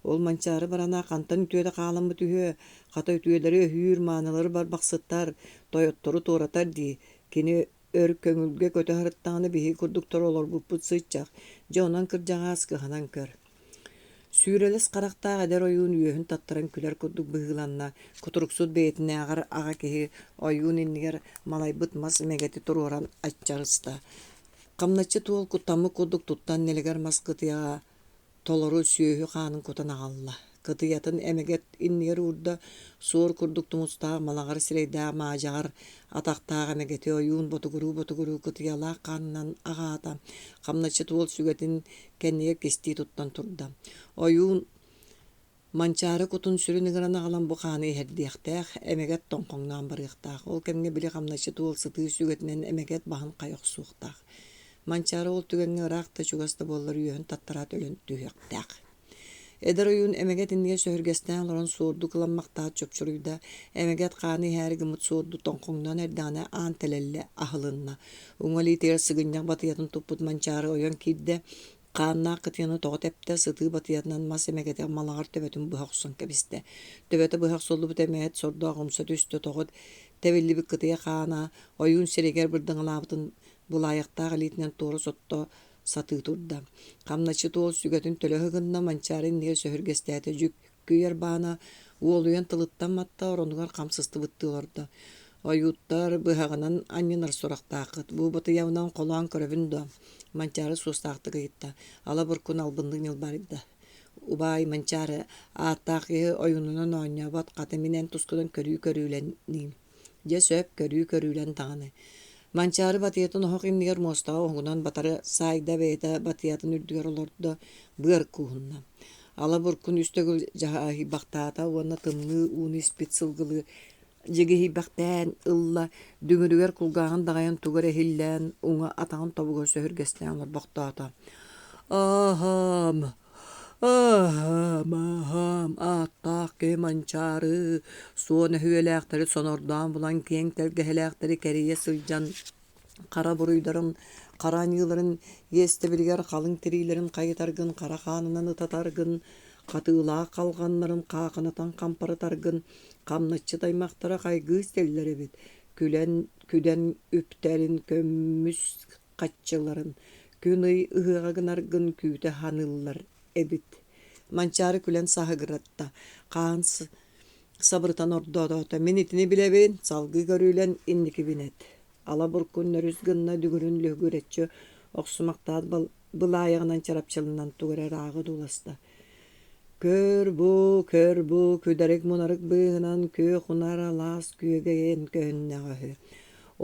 Ол Манчаары барана хантан үтүөтэ хааламмыт үһүө, хата үтүөлэри өһүүр, маанылары барбахсыттар, тойоттору туоратар дии. Кини өр көҥүлгэ көтө сырыттаҕына биһиги курдуктар олорбуппут сыччах, дьэ онон кырдьаҕаас кыһанан көр. Сүүрэлэс харахтаах эдэр ойуун үөһүн таттаран күлэр курдук быһыыланна, кутуруксут бэйэтинээҕэр аҕа киһи ойуун иннигэр малайбыт мас мэгэти туруоран аччарыста. Хамначчыт уол куттаммыт курдук туттан нэлэгэр мас кытыйаҕа толору сүөһү хаанын кутан аҕалла. Кытыйатын эмэгэт иннигэр уурда, суор курдук тумустаах малаҕар сирэйдээх маадьаҕар атахтаах эмэгэти ойуун ботугуруу-ботугуруу кытыйалаах хаанынан аҕаата, хамначчыт уол сүгэтин кэннигэр кистии туттан турда. Ойуун Манчаары кутун сүрүн ыҥыран аҕалан бу хааны иһэрдиэхтээх, эмэгэт тоҥхоҥноон барыахтаах. Ол кэмҥэ били хамначчыт уол сытыы сүгэтинэн эмэгэт баһын хайа охсуохтаах. Манчаары ол түгэҥҥэ ыраах да чугас да буоллар үөһүн таттараат өлөн түһүөхтээх. Эдэр ойуун эмэгэт иннигэр сөһүргэстээн олорон суорду кыламмахтаат чопчуруйда, эмэгэт хааны иһээри гыммыт суорду тоҥхоҥноон эрдэҕинэ аан тэлэллэ аһылынна. Уҥа илиитигэр сыгынньах батыйатын туппут Манчаары ойон киирдэ, Хааннаах кытыйаны тоҕо тэптэ, сытыы батыйатынан мас эмэгэтэ малаҕар төбөтүн быһа охсон кэбистэ. Төбөтө быһа охсуллубут эмэһэт сордоох умса түстэ, тоҕо тэбиллибит кытыйа хаана ойуун сиригэр бырдаҥалаабытын былаайахтаах илиитинэн туора сотто сатыы турда. Хамначчыт уол сүгэтин төлө ыһыгынна, Манчаары иннигэр сөһүргэстээтэ, дьүк Күйэр баана уолуйан тылыттан матта, оронугар хам сыстыбыттыы олордо. Ойууттар быһаҕынан анньынар сурахтааххыт, бу батыйабынан холоон көрөбүн дуо? Манчаары суостаахтык ыйытта, ала буркун албыннык ньылбаарыйда. Убаай Манчаары, ааттаах киһи ойуунунан оонньообот, хата мин эн тускунан көрүү көрүүлэниим. Дьэ сөп, көрүү көрүүлэн даҕаны. Манчаары батыйатын оһох иннигэр муостаҕа уһугунан батары саайда бэйэтэ батыйатын үрдүгэр олордо, быар кууһунна. Ала буркун үс төгүл дьаһайбахтаата уонна тымныы ууну испит сылгылыы дьигиһийбэхтээн ылла, дүҥүрүгэр кулгааҕын даҕайан тугу эрэ иһиллээн, уҥа атаҕын тобугар сөһүргэстээн олорбохтоото. «Аһаам, Аһаам, аһаам, ааттаах киһи Манчаары, суон өһүөлээхтэри сонордоон булан киэҥ тэлгэһэлээхтэри кэрийэ сылдьан хара буруйдарын, хара аньыыларын иэстэбилигэр халыҥ тириилэрин хайытаргын, хара хаанынан ытатаргын, хатыылаах халҕаннарын хаахынатан хампарытаргын хамначчыт аймахтара хайгыы истэллэр эбит. Күлэн күдэн үптэрин көмүс хаччыларын күн-ый ыһыаҕа гынаргын күүтэ ханыыллар эбит Манчаары күлэн саһыгыратта, хаан сабырытан ордоотоото: «Мин итини билэбин, салгыы көрүүлэн инникибин эт» Ала буркун нөрүс гынна дүҥүрүн лүһүгүрэччи охсумахтаат былаайаҕынан чарапчыланан тугу эрэ ырааҕы одууласта Көр бу, көр бу, күдэрик-мунарык быыһынан күөх унаар алаас күөгэйэн көһүннэҕэ үһү.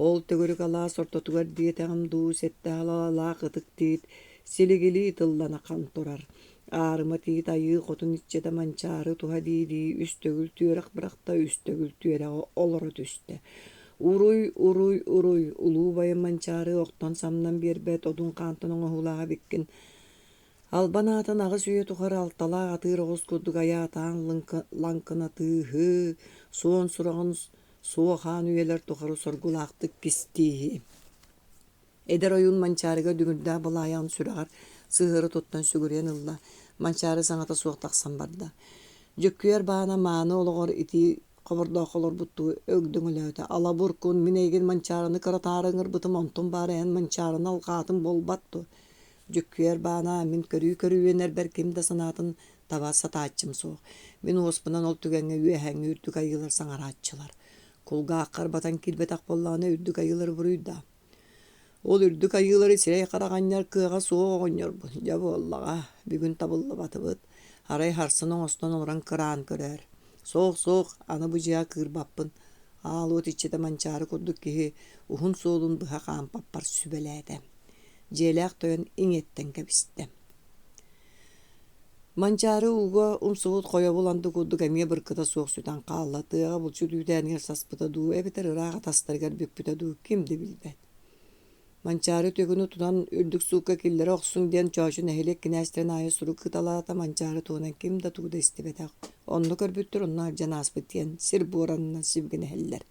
Ол төгүрүк алаас ортотугар диэтэҕим дуу, сэттэ алалаах ытык тиит силигилии тыллана хан турар. Аарыма тиит айыы хотун иччитэ Манчаары туһа дии-дии үс төгүл түөрэх бырахта, үс төгүл түөрэҕи олоро түстэ. Уруй, уруй, уруй, улуу убайым Манчаары охтон-самнан биэрбэт одун хаантан оҥоһуулаах эбиккин. Албан аатын аҕыс үйэ тухары алталаах атыыр оҕус курдук айаатаан лаҥкынатыыһы, суон сураҕын суохаан үйэлэр тухары соргулаахтык кистииһи. Эдэр ойуун Манчаарыга дүҥүрдээх былаайаҕын сүрэҕэр сыһыары туттан сүгүрүйэн ылла, Манчаары саҥата суох тахсан барда. Дьүккүйэр баана мааны олоҕор итии хобордооххо олорбуттуу өгдөҥөлөөтө: «Алабуркун, мин эйигин Манчаарыны кыратаары ыҥырбытым, онтум баара эн Манчаарыны алҕаатыҥ буолбат дуо? Дьүккүйэр баана, мин көрүү-көрүү үөнэрбэр ким да санаатын таба сатааччым суох. Мин уоспунан ол түгэҥҥэ үөһээҥҥи үрдүк айыылар саҥарааччылар. Кулгааххар батан киирбэтэх буоллаҕына үрдүк айыылары буруйдаа. Ол үрдүк айыылары сирэй-харах анньар кыаҕа суох оҕонньорбун, дьэ буоллаҕа, бүгүн табыллыбатыбыт, арай харсын оҥостон олорон кыраан көрөөр. Суох-суох, аны бу дьиэҕэ кыырбаппын, аал уот иччитэ Манчаары курдук киһи уһун суолун быһа хаампаппар сүбэлээтэ. Дьиэлээх тойон иҥиэттэн кэбистэ. Манчаары ууга умсубут хойобул анды курдук эмиэ быркыта суох сүтэн хаалла, тыаҕа булчут үүтээнигэр саспыта дуу, эбэтэр ыраах атастарыгар бүкпүтэ дуу, ким да билбэт. Манчаары түөкүнү тутан үрдүк суукка киллэрэ охсуҥ диэн Чоочо нэһилиэк кинээстэрин аайы сурук ыыталаата, Манчаары туһунан ким да тугу да истибэтэх. Онно көрбүттэр, онно алдьан ааспыт диэн сир буоранынан сибигинэһэллэр.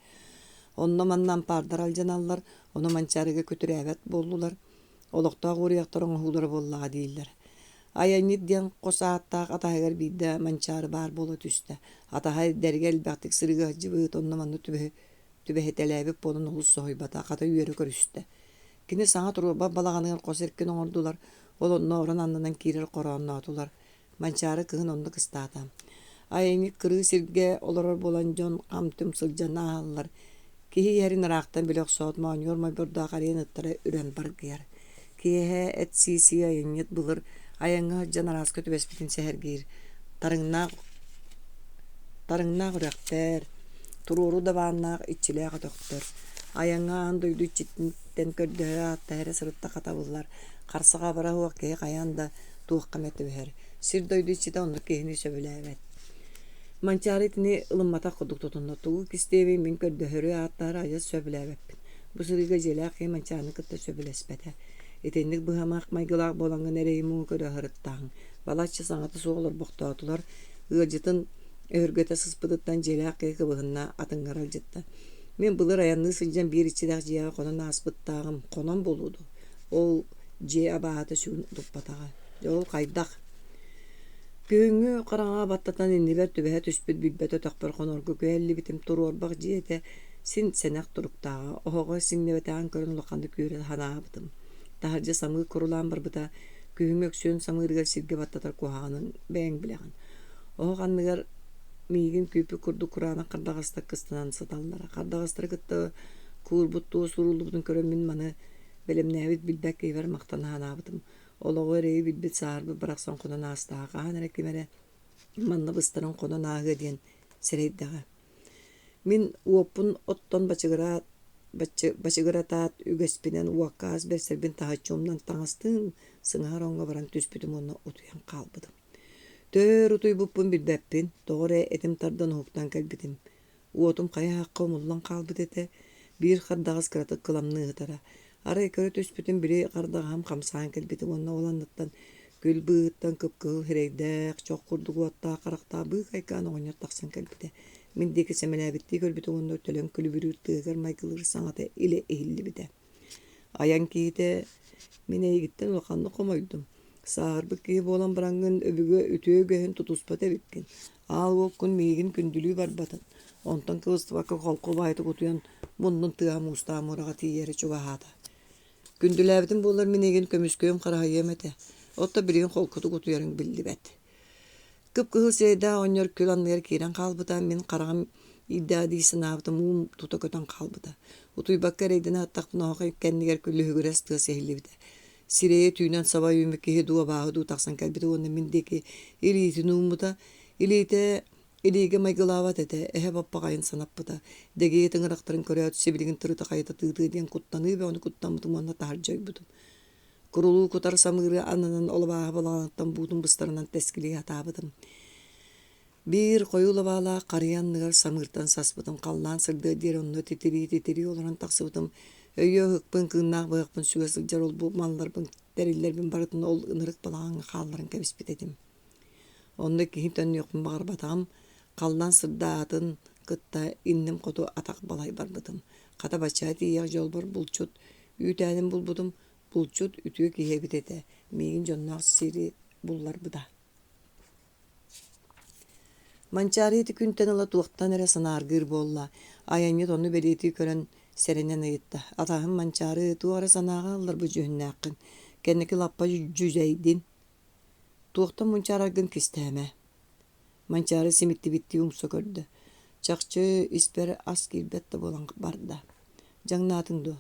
Онно-манна ампаардар алдьаналлар, ону Манчаарыга күтүрээбэт буоллулар. Олохтоох уоруйахтар оҥоһуулара буоллаҕа дииллэр. Айанньыт диэн хос ааттаах атаһыгар биирдэ Манчаары баар буола түстэ. Атаһа эрдэргэ элбэхтик сырыыга сылдьыбыт, онно-манна түбэһитэлээбит буолан олус соһуйбата, хата үөрэ көрүстэ. Кини саҥа туруорбат балаҕаныгар хос эркин оҥордулар, ол онно орон аннынан киирэр хороонноотулар. Манчаары кыһын онно кыстаата. Айанньыт кырыы сиргэ олорор буолан дьон хам-түм сылдьан ааһаллар. Киһи иһэрин ыраахтан билэ охсоот моонньугар мойбордоох ариан ыттара үрэн баргыйар. Киэһэ эт сии-сии айанньыт былыр айаҥҥа сылдьан арааска түбэспитин сэһэргиир. Тарыҥнаах, тарыҥнаах үрэхтэр, туруору дабааннаах иччилээх өтөхтөр. Айаҥҥа аан дойду иччититтэн көрдөһө ааттаһа эрэ сырыттахха табыллар. Харса-хабара суох киһи хайаан да туохха эмэ түбэһэр. Сир-дойду иччитэ оннук киһини сөбүлээбэт. Манчаары итини ылымматах курдук тутунна. Тугу кистиэбий мин көрдөһөрү ааттаары адьас сөбүлээбэппин. Бу сырыыга дьиэлээх киһи Манчаарыны кытта сөбүлэспэтэ. Итинник быһамах майгылаах буолаҥҥын эрэйи-муҥу көрө сырыттаҕыҥ. Балачча саҥата суох олорбохтоотулар. Ыалдьытын өһүргэтэ сыспытыттан дьиэлээх киһи кыбыһынна, атыҥҥа аралдьытта. Мин былыр айанныы сылдьан биир иччилээх дьиэҕэ хонон ааспыттааҕым. Хонон буолуо дуо? Ол дьиэ абааһыта сүгүн утуппатаҕа. Дьэ ол хайдах? Күһүҥҥү хараҥаҕа баттатан иннибэр түбэһэ түспүт билбэт өтөхпөр хонорго күһэллибитим туруорбах дьиэтэ син сэнэх туруктааҕа, оһоҕо сиҥнибэтэҕин көрөн улаханнык үөрэ санаабытым. Таһырдьа самыы курулаан барбыта, күһүҥҥү өксүөн самыырыгар сиргэ баттатар куһаҕанын бэйэҥ билэҕин. Оһох анныгар миигин күүппүт курдук кураанах хардаҕастар кыстанан сыталлара. Хардаҕастары кытта куурбут туос ууруллубутун көрөн мин маны бэлэмнээбит билбэт киһибэр махтана санаабытым. Олоҕу эрэйи билбит сааһырбыт барахсан хонон аастаҕа хаһан эрэ ким эрэ манна быстаран хонон ааһыа диэн сэрэйдэҕэ. Мин уоппун оттон бачыгыраат бачыгыратаат үгэспинэн уокка ас бэрсэрбин таһыччы умнан таҥастыын сыҥаһар оҥҥо баран түспүтүм уонна утуйан хаалбытым. Төһө өр утуйбуппун билбэппин, тоҕо эрэ этим тардан уһуктан кэлбитим. Уотум хайа аахха умуллан хаалбыт этэ, биир хардаҕас кыратык кыламныы сытара. Арай көрө түспүтүм били хардаҕаһым хамсаан кэлбитэ уонна ол анныттан күл быыһыттан кып-кыһыл сирэйдээх, чох курдук уоттаах харахтаах быыкайкаан оҕонньор тахсан кэлбитэ. Мин диэки сэмэлээбиттии көрбүтэ уонна төлөн күлүбүрүүр тыаһыгар майгылыыр саҥата илэ иһиллибитэ. Айан киһитэ мин эйигиттэн улаханнык хомойдум. Сааһырбыт киһи буолан бараҥҥын өбүгэ үтүө үгэһин тутуспат эбиккин. Аал уоккун миигин күндүлүү барбатын. Онтон кыбыстыбакка холку баайытык утуйан муннун тыаһа муустаах муораҕа тиийээри чугаһаата. Күндүлээбитим буоллар мин эйигин көмүскүөм хараһыйыам этэ. Оттон билигин холкутук утуйарыҥ биллибэт. Кып-кыһыл сирэйдээх оҕонньор күл анныгар киирэн хаалбыта, мин хараҕым иирдэҕэ дии санаабытым уум тута көтөн хаалбыта. Утуйбакка эрэйдэнэ сыттахпына оһох кэннигэр күлүһүгүрэс тыас иһиллибитэ. Сирэйэ түүнэн саба үүммүт киһи дуу абааһы дуу тахсан кэлбитэ уонна мин диэки илиитин ууммута. Илиитэ илиигэ майгылаабат этэ, эһэ баппаҕайын санаппыта. Дэгиэ тыҥырахтарын көрөөт, сибилигин тырыта-хайыта тыытыа диэн куттаныы бөҕөнү куттаммытым уонна таһырдьа ойбутум. Курулуу кутар самыыры аннынан олобааһы балаҕаныттан буутун быстарынан тэскилии сатаабытым. Биир хойуу лабаалаах харыйа анныгар самыыртан саспытым, халлаан сырдыа диэри онно титирии-титирии олорон тахсыбытым. Өйүө ыһыкпын, кыыннаах быһахпын сүгэ сылдьар ол-бу малларбын, тэриллэрбин барытын ол ынырык балаҕаҥҥа хаалларан кэбиспит этим. Онно киһи төннүөхпүн баҕарбатаҕым, халлаан сырдаатын кытта инним хоту атах балай барбытым. Хата бачча тиийиэх дьолбор булчут үүтээнин булбутум, булчут үтүө киһи эбит этэ, миигин дьонноох сири булларбыта. Манчаары ити күнтэн ыла туохтан эрэ санааргыыр буолла, айанньыт ону бэлиэтии көрөн сэрэнэн ыйытта: «Атаһым Манчаары, туох эрэ санааҕа ылларбыт дьүһүннээххин, кэнники лаппа дьүдьэйдин, туохтан мунчаараргын кистээмэ». Манчаары симиттибиттии умса көрдө: «Чахчы, испэр ас киирбэт да буолан барда. Дьаҥнаатыҥ дуо?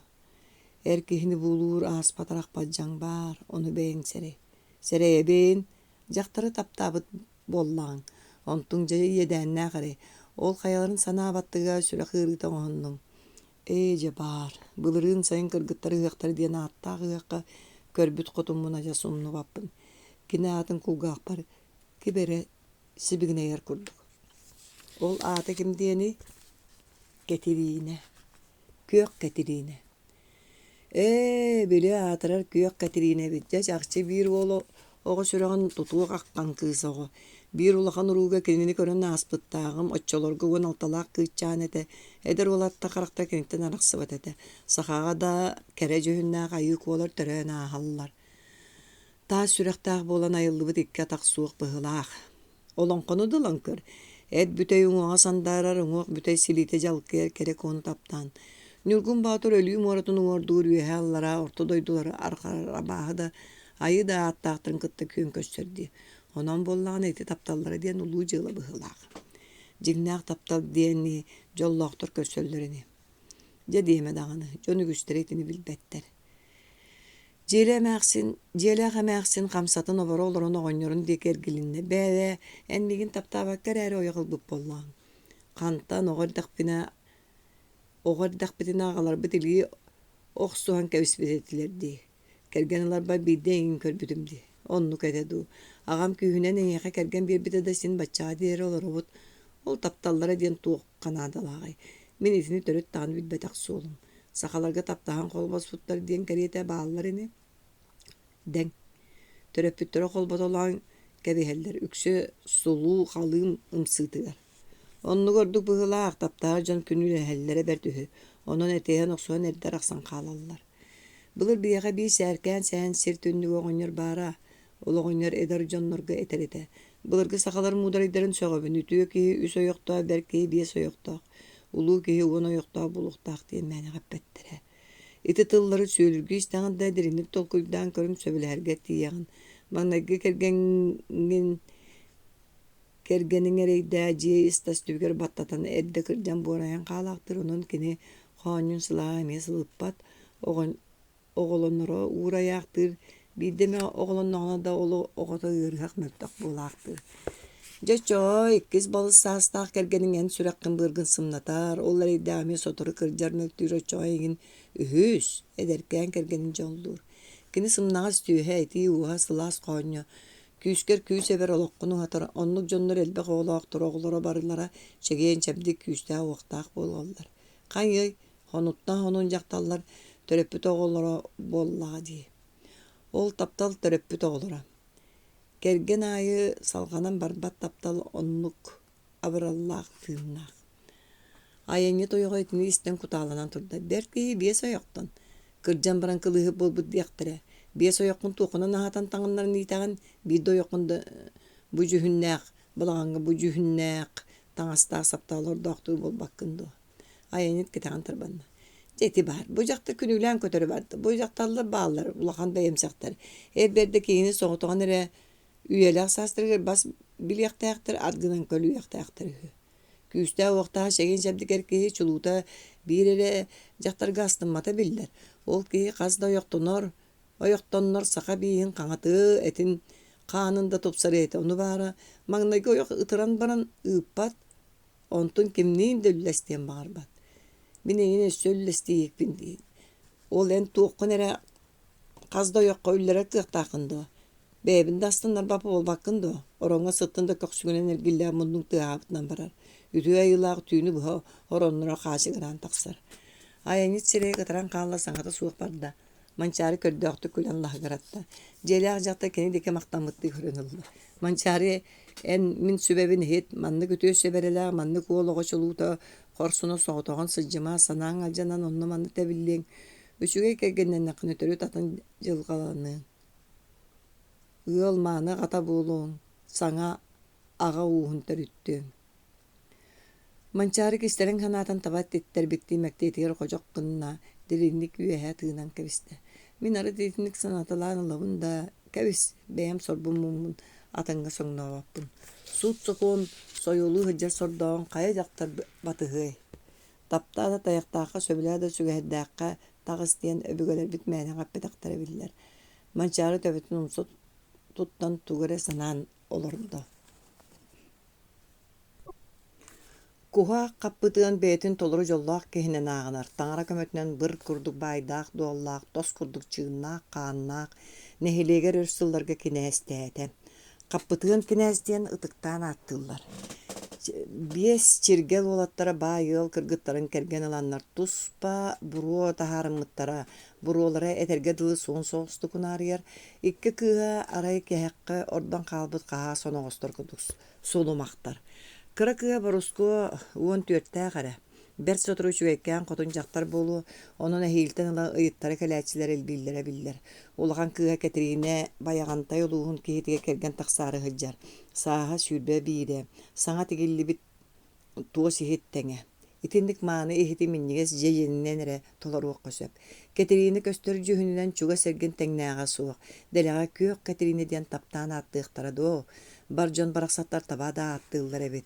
Эр киһини буулуур ааспат-арахпат дьаҥ баар, ону бэйэҥ сэрэй. Сэрэйэбин, дьахтары таптаабыт буоллаҕыҥ, онтуҥ дьэ иэдээннээх эрэй, ол хайаларын санаабаттыга сүрэх ыарыыта оҥоһуннуҥ. Ээ, дьэ баар, былырыын сайын кыргыттар ыһыахтара диэн ааттаах ыһыахха көрбүт хотуммун адьас умнубаппын. Кини аатын кулгаахпар ким эрэ сибигинэйэр курдук. Ол аата ким диэний? Кэтириинэ. Күөх Кэтириинэ. Ээ, били аатырар Күөх Кэтириинэ эбит дьэ чахчы биир уол оҕо сүрэҕин тутуох аххан кыыс оҕо. Биир улахан урууга кинини көрөн ааспыттааҕым, оччолорго 16-лаах кыысчаан этэ, эдэр уолаттар харахтара киниттэн арахсыбат этэ. Сахаҕа да кэрэ дьүһүннээх айыы куолар төрөөн ааһаллар. Таас сүрэхтээх буолан айыллыбыт икки атах суох быһыылаах. Олоҥхону да ылан көр, эт бүтэй уҥуоҕа сандаарар, уҥуох бүтэй силиитэ дьалкыйар кэрэ куону таптаан. Ньургун Боотур өлүү муоратын уҥуордуур үөһээ-аллараа орто дойдулары арҕарар абааһы да, айыы да ааттаахтарын кытта күөн көрсөр дии. Онон буоллаҕына ити тапталлара диэн улуу дьыала быһыылаах. Дьиҥнээх таптал диэни дьоллоохтор көрсөллөр ини. Дьэ диэмэ даҕаны, дьон үгүстэрэ итини билбэттэр. Дьиэлэ эмээхсин, дьиэлээх эмээхсин хамсатын оборо олорон оҕонньорун диэки эргилиннэ: «Бээ-бээ, эн миигин таптаабакка эрээри ойох ылбыт буоллаҕыҥ. Хантан оҕо эрдэхпинэ оҕо эрдэхпитинэ аҕаларбыт илии охсуһан кэбиспит этилэр дии. Кэргэн ыларбар биирдэ эйигин көрбүтүм дии. Оннук этэ дуу. Аҕам күүһүнэн эйиэхэ кэргэн биэрбитэ да син баччаҕа диэри олоробут. Ол тапталлара диэн туохха наадалааҕый? Мин итини төрүт даҕаны билбэтэх суолум. Сахаларга таптаһан холбоспуттар диэн кэриэтэ бааллар ини. Дэҥ. Төрөппүттэрэ холботолоон кэбиһэллэр, үксэ сулуу халыым ымсыытыгар. Оннук ордук быһыылаах, таптаһар дьон күнүүлэһэллэрэ бэрт үһү, онон этиһэн-охсуһан эрдэ арахсан хаалаллар. Былыр биһиэхэ биир сээркээн сэһэн сир түннүгэ оҕонньор баара, ол оҕонньор эдэр дьоннорго этэр этэ: Былыргы сахалар муударайдарын сөҕөбүн, үтүө киһи үс ойохтоох, бэрт киһи биэс ойохтоох, улуу киһи уон ойохтоох буолуохтаах диэн мээнэҕэ эппэттэрэ. Ити тыллары сүөлүргүү истэҕин да дириҥник толкуйдаан көрүҥ сөбүлэһэргэ тиийэҕин. Маҥнайгы кэргэҥҥин кэргэниҥ эрэйдээх дьиэ ис-тас түбүгэр баттатан эрдэ кырдьан буорайан хаалаахтыыр, онон кини хоонньун сылааһа эмиэ сылыппат, оҕолоноро уурайаахтыыр, биирдэ эмэ оҕолонноҕуна да ол оҕото ыарыһах мөлтөх буолаахтыыр. Дьэ оччоҕо иккис балыс саастаах кэргэниҥ эн сүрэххин-быаргын сымнатар, ол эрэйдээх эмиэ сотору кырдьар мөлтүүр оччоҕо эйигин үһүс, эдэркээн кэргэниҥ дьоллуур. Кини сымнаҕас түөһэ, итии ууһа, сылаас хоонньо, күүскэр күүс эбэр олоххун уһатар, оннук дьоннор элбэх оҕолоохтор оҕолоро барылара чэгиэн-чэбдик, күүстээх-уохтаах буолаллар. Хайыай, Хонуттан хонун дьахталлар төрөппүт оҕолоро буоллаҕа дии. Ол таптал төрөппүт оҕолоро. Кэргэн аайы салҕанан барбат таптал оннук абыраллаах тыыннаах. Айанньыт ойоҕо итини истэн кутааланан турда. Бэрт киһи биэс ойохтон. Кырдьан баран кылыыһыт буолбут диэхтэрэ. Биэс ойоххун туоххунан аһатан таҥыннаран иитэҕин, биир да ойоххун да бу дьүһүннээх балаҕаҥҥа бу дьүһүннээх. Таҥастаах-саптаах олордоохтуу буолбаккын дуо? Айанньыт кэтэҕин тарбанна. Дьэ ити баар, бу дьахтар күнүүлээн көтөрө барда. Бу дьахталлар бааллар, улахан бэйэмсэхтэр. Эр бэрдэ киһини соҕотоҕун эрэ үйэлээх саастарыгар бас билиэхтээхтэр, ат гынан көлүйүөхтээхтэр үһү. Күүстээх-уохтаах чэгиэн-чэбдик эр киһи чулуута биир эрэ дьахтарга астыммата биллэр. Ол киһи хас да ойохтонор, ойохтоннор саха бииһин хаҥатыы, этин хаанын да тупсарыа этэ. Ону баара маҥнайгы ойох ытыран баран ыыппат, онтун кимниин да үллэстиэн баҕарбат. Мин эйигин өссө үллэстииһикпин дии. Ол эн туоххун эрэ хас да ойоххо үллэрэр кыахтааххын дуо? Бэйэбин да астыннарбат буолбаккын дуо? Ороҥҥо сыттын да көхсүгүнэн эргиллээн муннуҥ тыаһаабытынан барар. Үтүө айыылаах түүнү быһа оронноро хаачыгыраан тахсар. Айанньыт сирэйэ кытаран хаалла саҥата суох барда. Манчаары көрдөөхтүк күлэн лаһыгыратта. Дьиэлээх дьахтар кини диэки махтаммыттыы көрөн ылла. Манчаары, эн мин сүбэбин иһит, маннык үтүө сүбэрэлээх, маннык уол оҕо чулуута хорсуна соҕотоҕун сылдьыма, санааҥ алдьанан онно-манна тэбиллиэҥ. Үчүгэй кэргэннэннэххинэ төрүт атын дьылҕаланыаҥ. Ыал мааны аҕата буолуоҥ, саҥа аҕа ууһун төрүттүөҥ. Манчаары кистэлэҥ санаатын таба титтэрбиттии мэктиэтигэр ходьох гынна, дириҥник үөһэ тыынан кэбистэ. Мин арыт итинник санаталаан ылабын да, кэбис, бэйэм сорбун-муҥмун атыҥҥа соҥнообоппун. Суут-сокуон сойуолуу сылдьар сордооҕун хайа дьахтар батыһыай? Таптаа да тайахтаахха, сөбүлээ да сүгэһэрдээххэ таҕыс диэн өбүгэлэрбит мээнэҕэ эппэтэхтэрэ биллэр. Манчаары төбөтүн умса туттан тугу эрэ санаан олордо. Куһа Хаппытыан бэйэтин толору дьоллоох киһинэн ааҕынар, таҥара көмөтүнэн быр курдук баайдаах-дуоллаах, тос курдук чыыннаах-хааннаах, нэһилиэгэр өр сылларга кинээстээтэ. Хаппытыан кинээс диэн ытыктаан ааттыыллар. Биэс чиргэл уолаттара баай ыал кыргыттарын кэргэн ыланнар туспа буруо таһаарыммыттара, буруолара этэргэ дылы суон соҕустук унаарыйар, икки кыыһа арай кэһэххэ ордон хаалбыт хаһаас оноҕостор курдук сулумахтар. Кыра кыыһа Борускуо 14-тээх эрэ, бэрт сотору үчүгэйкээн хотун дьахтар буолуо, онон эһиилтэн ыла ыйыттара кэлээччилэр элбииллэрэ биллэр. Улахан кыыһа Кэтириинэ Байаҕантай улууһун киһитигэр кэргэн тахсаары сылдьар, сааһа 21-э, саҥа тигиллибит туос иһит тэҥэ. Итинник мааны иһити минньигэс дьиэ эрэ толоруохха сөп. Кэтириинэ көстөр дьүһүнүнэн чугас эргин тэҥнээҕэ суох. Дэлэҕэ Күөх Кэтириинэ диэн таптаан ааттыахтара дуо? Бар дьон барахсаттар таба да ааттыыллар эбит.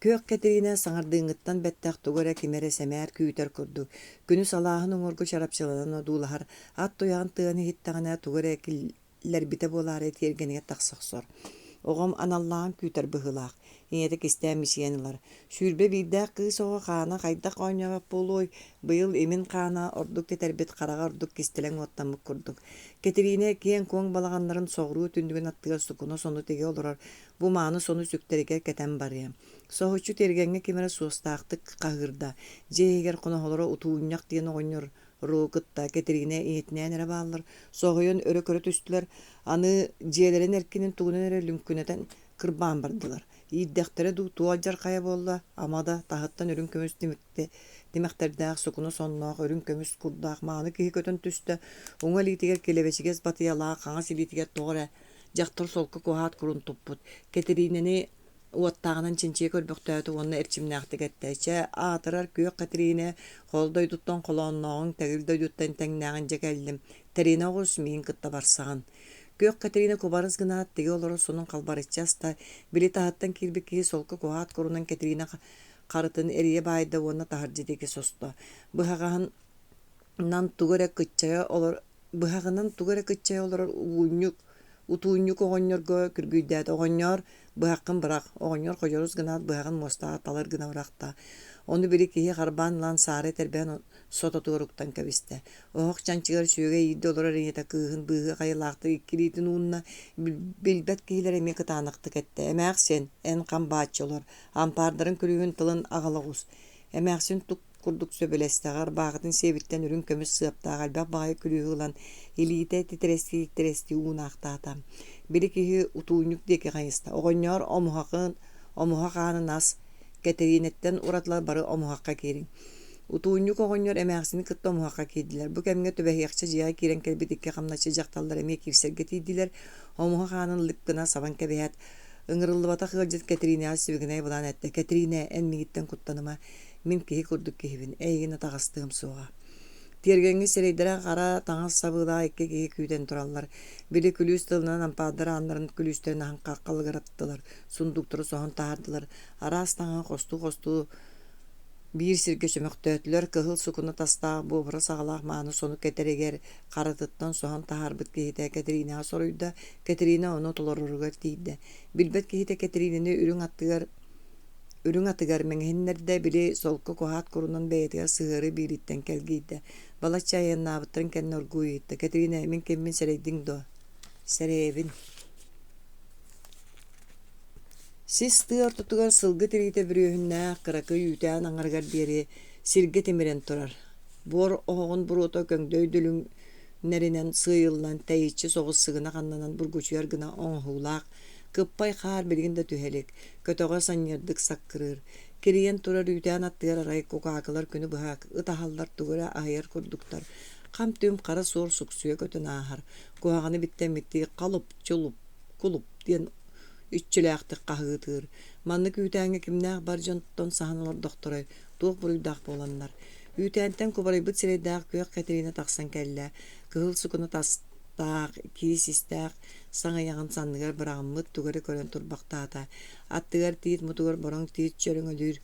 Күөх Кэтириинэ саҥардыыҥҥыттан бэттэх тугу эрэ кими эрэ сэмээр күүтэр курдук, күнүс алааһын уҥуоргу чарапчыланан одуулаһар, ат туйаҕын тыаһын иһиттэҕинэ тугу эрэ киллэрбитэ буолаары тиэргэнигэр тахса охсор. Оҕом аналлааҕын күүтэр быһыылаах, ийэтэ кистээн мичийэн ылар. 21-дээх кыыс оҕо хаана хайдах оонньообот буолуой, быйыл имин хаана ордук тэтэрбит, хараҕа ордук кистэлэҥ уоттаммыт курдук. Кэтириинэ киэҥ-куоҥ балаҕаннарын соҕуруу түннүгүн аттыгар сукуна сону тигэ олорор, бу мааны сону сүктэригэр кэтэн барыа. Соһуччу тиэргэҥҥэ ким эрэ суостаахтык хаһыырда, дьиэ иһигэр хоноһолоро Утуунньах диэн оҕонньор Ру кытта Кэтириинэ ийэтинээн эрэ бааллар, соһуйан өрө көрө түстүлэр, аны дьиэлэрин эркинин тугунан эрэ лүҥкүнэтэн кырбаан бардылар. Иирдэхтэрэ дуу, туох алдьархайа буолла, ама да, таһыттан үрүҥ көмүс тимэхтэрдээх, сукуна сонноох, үрүҥ көмүс курдаах мааны киһи көтөн түстэ, уҥа илиитигэр килэбэчигэс батыйалаах, хаҥас илиитигэр тоҕо эрэ дьахтар солко куһаат курун туппут. Кэтириинэни уоттааҕынан чинчийэ көрбөхтөөтө уонна эрчимнээхтик эттэ: «Чэ, аатырар күөх Кэтириинэ, хол дойдуттан холооннооҕуҥ, тэгил дойдуттан тэҥнээҕин дьэ кэллим, тэринэ оҕус, миигин кытта барсаҕын». Күөх Кэтириинэ кубарыс гынаат, тигэ олорор сонун халбарыччы аста, били таһыттан киирбит киһи солко куһаат курунан Кэтириинэ харытын эрийэ баайда уонна таһырдьа диэки состо. Быһаҕаһынан тугу эрэ кыччайа олор быһаҕынан тугу эрэ кыччайа олорор уунньук Утуунньук оҕонньорго күргүйдээтэ: «Оҕонньоор, быһаххын бырах». Оҕонньор ходьорус гынаат быһаҕын муостаҕа талар гына бырахта. Ону били киһи харбаан ылан саары этэрбэһин сототугар уктан кэбистэ. Оһох чанчыгар сүөгэй иирдэ олорор ийэтэ кыыһын быыһыах айылаахтык икки илиитин уунна, билбэт киһилэрэ эмиэ кытаанахтык эттэ: «Эмээхсин, эн хам бааччы олор, ампаардарын күлүүһүн тылын аҕала оҕус». Эмээхсин тук курдук сөбүлэстэҕэ, ырбаахытын сиэбиттэн үрүҥ көмүс сыаптаах элбэх баҕайы күлүүһү ылан, илиитэ титирэстии-титирэстии уунаахтаата. Били киһи утуунньук диэки хайыста: «Оҕонньоор, омуһаҕын, омуһах аанын ас, Кэтириинэттэн уратылар бары омуһахха киириҥ». Утуунньук оҕонньор эмээхсини кытта омуһахха киирдилэр. Бу кэмҥэ түбэһиэхчэ дьиэҕэ киирэн кэлбит икки хамначчы дьахталлар эмиэ киирсэргэ тиийдилэр. Омуһах аанын лып гына сабан кэбиһээт, Ыҥырыллыбатах ыалдьыт Кэтириинэҕэ сибигинэй былаан эттэ: «Кэтириинэ, эн миигиттэн куттаныма, мин киһи курдук киһибин, эйигин атаҕастыам суоҕа». Тиэргэҥҥэ сирэйдэрэ хара таҥас сабыылаах икки киһи күүтэн тураллар. Били күлүүс тылынан ампаардар ааннарын күлүүстэрин аһан халыгыраттылар, сундууктары соһон таһаардылар, араас таҥаһы хостуу-хостуу биир сиргэ чөмөхтөөтүлэр, кыһыл сукуна тастаах буобура саҕалаах мааны сону кэтэригэр харатыттан соһон таһаарбыт киһитэ Кэтириинэҕэ соруйда, Кэтириинэ ону толороругар тиийдэ. Билбэт киһитэ Кэтириинэни үрүҥ аттыгар үрүҥ атыгар мэҥэһиннэрдэ, били солко куһаат курунан бэйэтигэр сыһыары биириттэн кэлгийдэ. Балачча айаннаабыттарын кэннэ оргууй ыйытта: «Кэтириинэ, мин киммин сэрэйдиҥ дуо?» «Сэрэйэбин» Сис тыа ортотугар сылгы тириитэ бүрүөһүннээх кыракый үүтээн аҥарыгар диэри сиргэ тимирэн турар. Буор оһоҕун буруота көҥдөй дүлүҥнэринэн сыыйыллан тэйиччи соҕус сыгынах аннынан бургучуйар гына оҥоһуулаах кыппай хаар билигин да түһэ илик, көтөҕө санньыардык саккырыыр. Кирийэн турар үүтээн аттыгар арай кукаакылар күнү быһа ытаһаллар тугу эрэ аһыйар курдуктар. Хам-түм хара суор суксуйа көтөн ааһар, куһаҕаны биттэммиттии халып-чулуп, кулуп диэн иччилээхтик хаһыытыыр. Маннык үүтээҥҥэ кимнээх бар дьонтон саһан олордохторой, туох буруйдаах буоланнар. Үүтээнтэн кубарыйбыт сирэйдээх күөх Кэтириинэ тахсан кэллэ. Кыһыл сукуна тастаах, киис истээх, саҥыйаҕын санныгар быраҕыммыт тугу эрэ көрөн турбахтаата. Аттыгар тиит мутугар бороҥ тиит чөрөҥөлүүр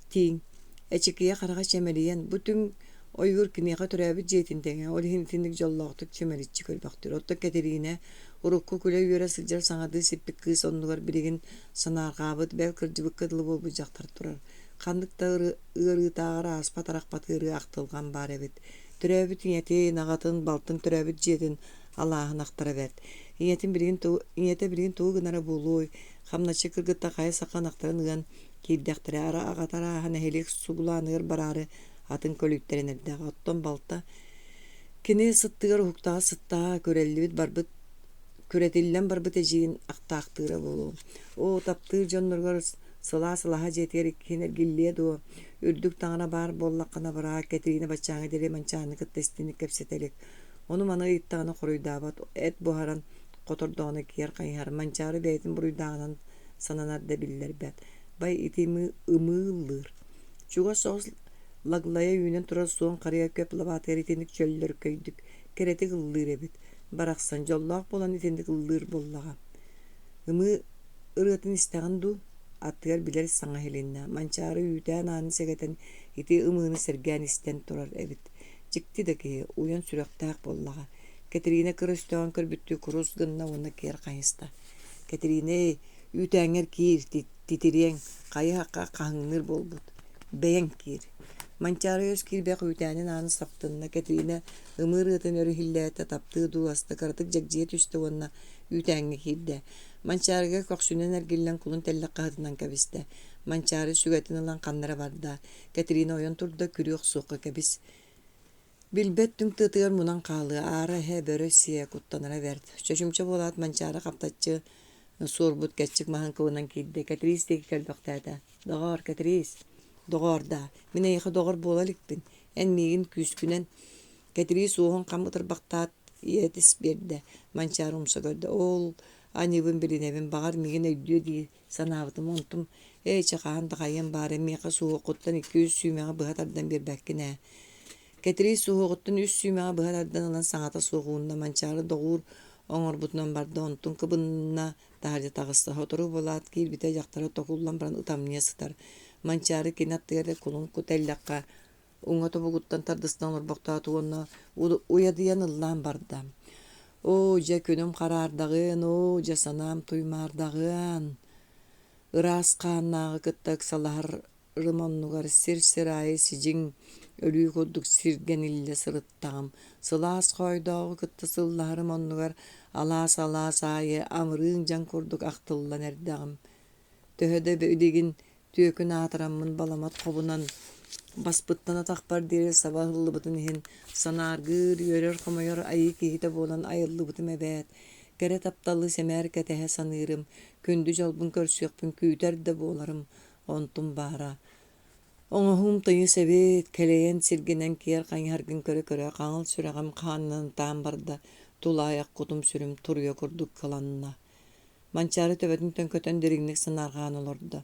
тииҥ. Эчикийэ хараҕа чэмэлийэн, бу түҥ ойуур киниэхэ төрөөбүт дьиэтин тэҥэ, ол иһин итинник дьоллоохтук чэмэличчи көрбөхтүүр. Оттон Кэтириинэ урукку күлэ-үөрэ сылдьар саҥардыы сиппит кыыс оннугар билигин санаарҕаабыт, бэл кырдьыбыкка дылы буолбут дьахтар турар. Ханнык да ыарыытааҕар ааспат-арахпат ыарыы ахтылҕан баар эбит. Төрөөбүт ийэтин, аҕатын, балтын төрөөбүт дьиэтин алааһын ахтара бэрт. Ийэтин билигин тугу, ийэтэ билигин тугу гынара буолуой? Хамначчы кыргыттар хайа саха ынахтарын ыан киирдэхтэрэ, ара аҕата арааһа нэһилиэк сугулааныгар бараары атын көлүйтэрэн эрдэҕэ. Оттон балта кини сыттыгар уһуктаҕа сыттаҕа күрэллибит барбыт күрэтиллэн барбыт эдьиийин ахтаахтыыра буолуо. Оо, таптыыр дьонноругар сылаас алаһа дьиэтигэр иккиһин эргиллиэ дуо? Үрдүк таҥара баар буоллаххына быраат Кэтириинэ баччааҥҥа диэри Манчааны кытта истиҥник кэпсэтэ илик. Ону-маны ыйыттаҕына хоруйдаабат, эт буһаран хотордоҕуна киэр хайыһар, Манчаары бэйэтин буруйдааҕынан сананар да биллэрбэт. Бай ити ымыы ыллыыр. Чугас соҕус лаглайа үүнэн турар суон харыйа көп лабаатыгар итинник чөллөркөйдүк, кэрэтик ыллыыр эбит. Барахсан дьоллоох буолан итинник ыллыыр буоллаҕа. Ымыы ырыатын истэҕин дуу? Аттыгар билэр саҥа иһилиннэ. Манчаары үүтээн аанын сэгэтэн ити ымыыны сэргээн истэн турар эбит. Дьикти да киһи, уйан сүрэхтээх буоллаҕа. Кэтириинэ кыра өстөөҕүн көрбүттүү курус гынна уонна киэр хайыста. Кэтириинэ, үүтээҥҥэр киир, титириэҥ, хайы-хахха хаһыҥныыр буолбут. Бэйэҥ киир. Манчаары өс киирбэх үүтээнин аанын саптынна, Кэтириинэ ымыы ырыатын өр иһиллээтэ, таптыы дуу аста, кыратык дьэгдьийэ түстэ уонна үүтээҥҥэ киирдэ. Манчаарыга көхсүнэн эргиллэн кулун тэллэх хаһытынан кэбистэ. Манчаары сүгэтин ылан ханна эрэ барда. Кэтириинэ ойон турда, күрүө охсуохха кэбис. Билбэт түҥ тыатыгар мунан хаалыа, аара эһэ, бөрө сиэ, куттанара бэрт. Чочумча буолаат Манчаары хаптаччы суорбут кэччик маһын кылынан киирдэ, Кэтириис диэки кэлбэхтээтэ: «Доҕоор, Кэтириис, доҕоор даа, мин эйиэхэ доҕор буола иликпин, эн миигин күүскүнэн» Кэтириис уоһун хам ытырбахтаат, иэтис биэрдэ, Манчаары умса көрдө: «Ол аньыыбын билинэбин, баҕар миигин өйдүө дии санаабытым, онтум ээ чэ хаһан да хайыам баара, миэхэ суһуоххуттан 200 сүүмэҕи быһа тардан биэрбэккин ээ» Кэтириис суһуоҕуттан үс сүүмэҕи быһа тардан ылан саҥата суох уунна, Манчаары доҕуур оҥорбутунан барда, онтун кыбынна, таһырдьа таҕыста. Сотору буолаат киирбитэ дьахтара токуллан баран ытамньыйа сытар. Манчаары кини аттыгар кулун кута эллэххэ уҥа тобугуттан тардыстан олорбохтоото уонна уйадыйан ыллаан барда. «Оо, дьэ, күнүм хараардаҕыан, оо, дьэ, санаам туймаардаҕыан, ыраас хааннааҕы кытта ыксалаһар рым оннугар сир-сир аайы сидьиҥ өлүү курдук сиргэниллэ сырыттаҕым, сылаас хоойдооҕу кытта сыллаһарым оннугар алаас-алаас аайы амырыын дьаҥ курдук ахтыллан эрдэҕим. Төһө да билигин түөкүн аатыраммын баламат хобунан баспыттан атахпар диэри саба ыһыллыбытын иһин санааргыыр, үөрэр-хомойор айыы киһитэ буолан айыллыбытым эбээт. Кэрэ тапталы сэмээр кэтэһэ саныырым, күндү дьолбун көрсүөхпүн күүтэр да буоларым, онтум баара. Оҥоһуум тыйыс эбит, кэлэйэн сиргинэн киэр хайыһаргын көрө-көрө хаҥыл сүрэҕим хаанынан ытаан барда, тулаайах кутум-сүрүм туруйа курдук кыланна. Манчаары төбөтүн төҥкөтөн дириҥник санаарҕаан олордо.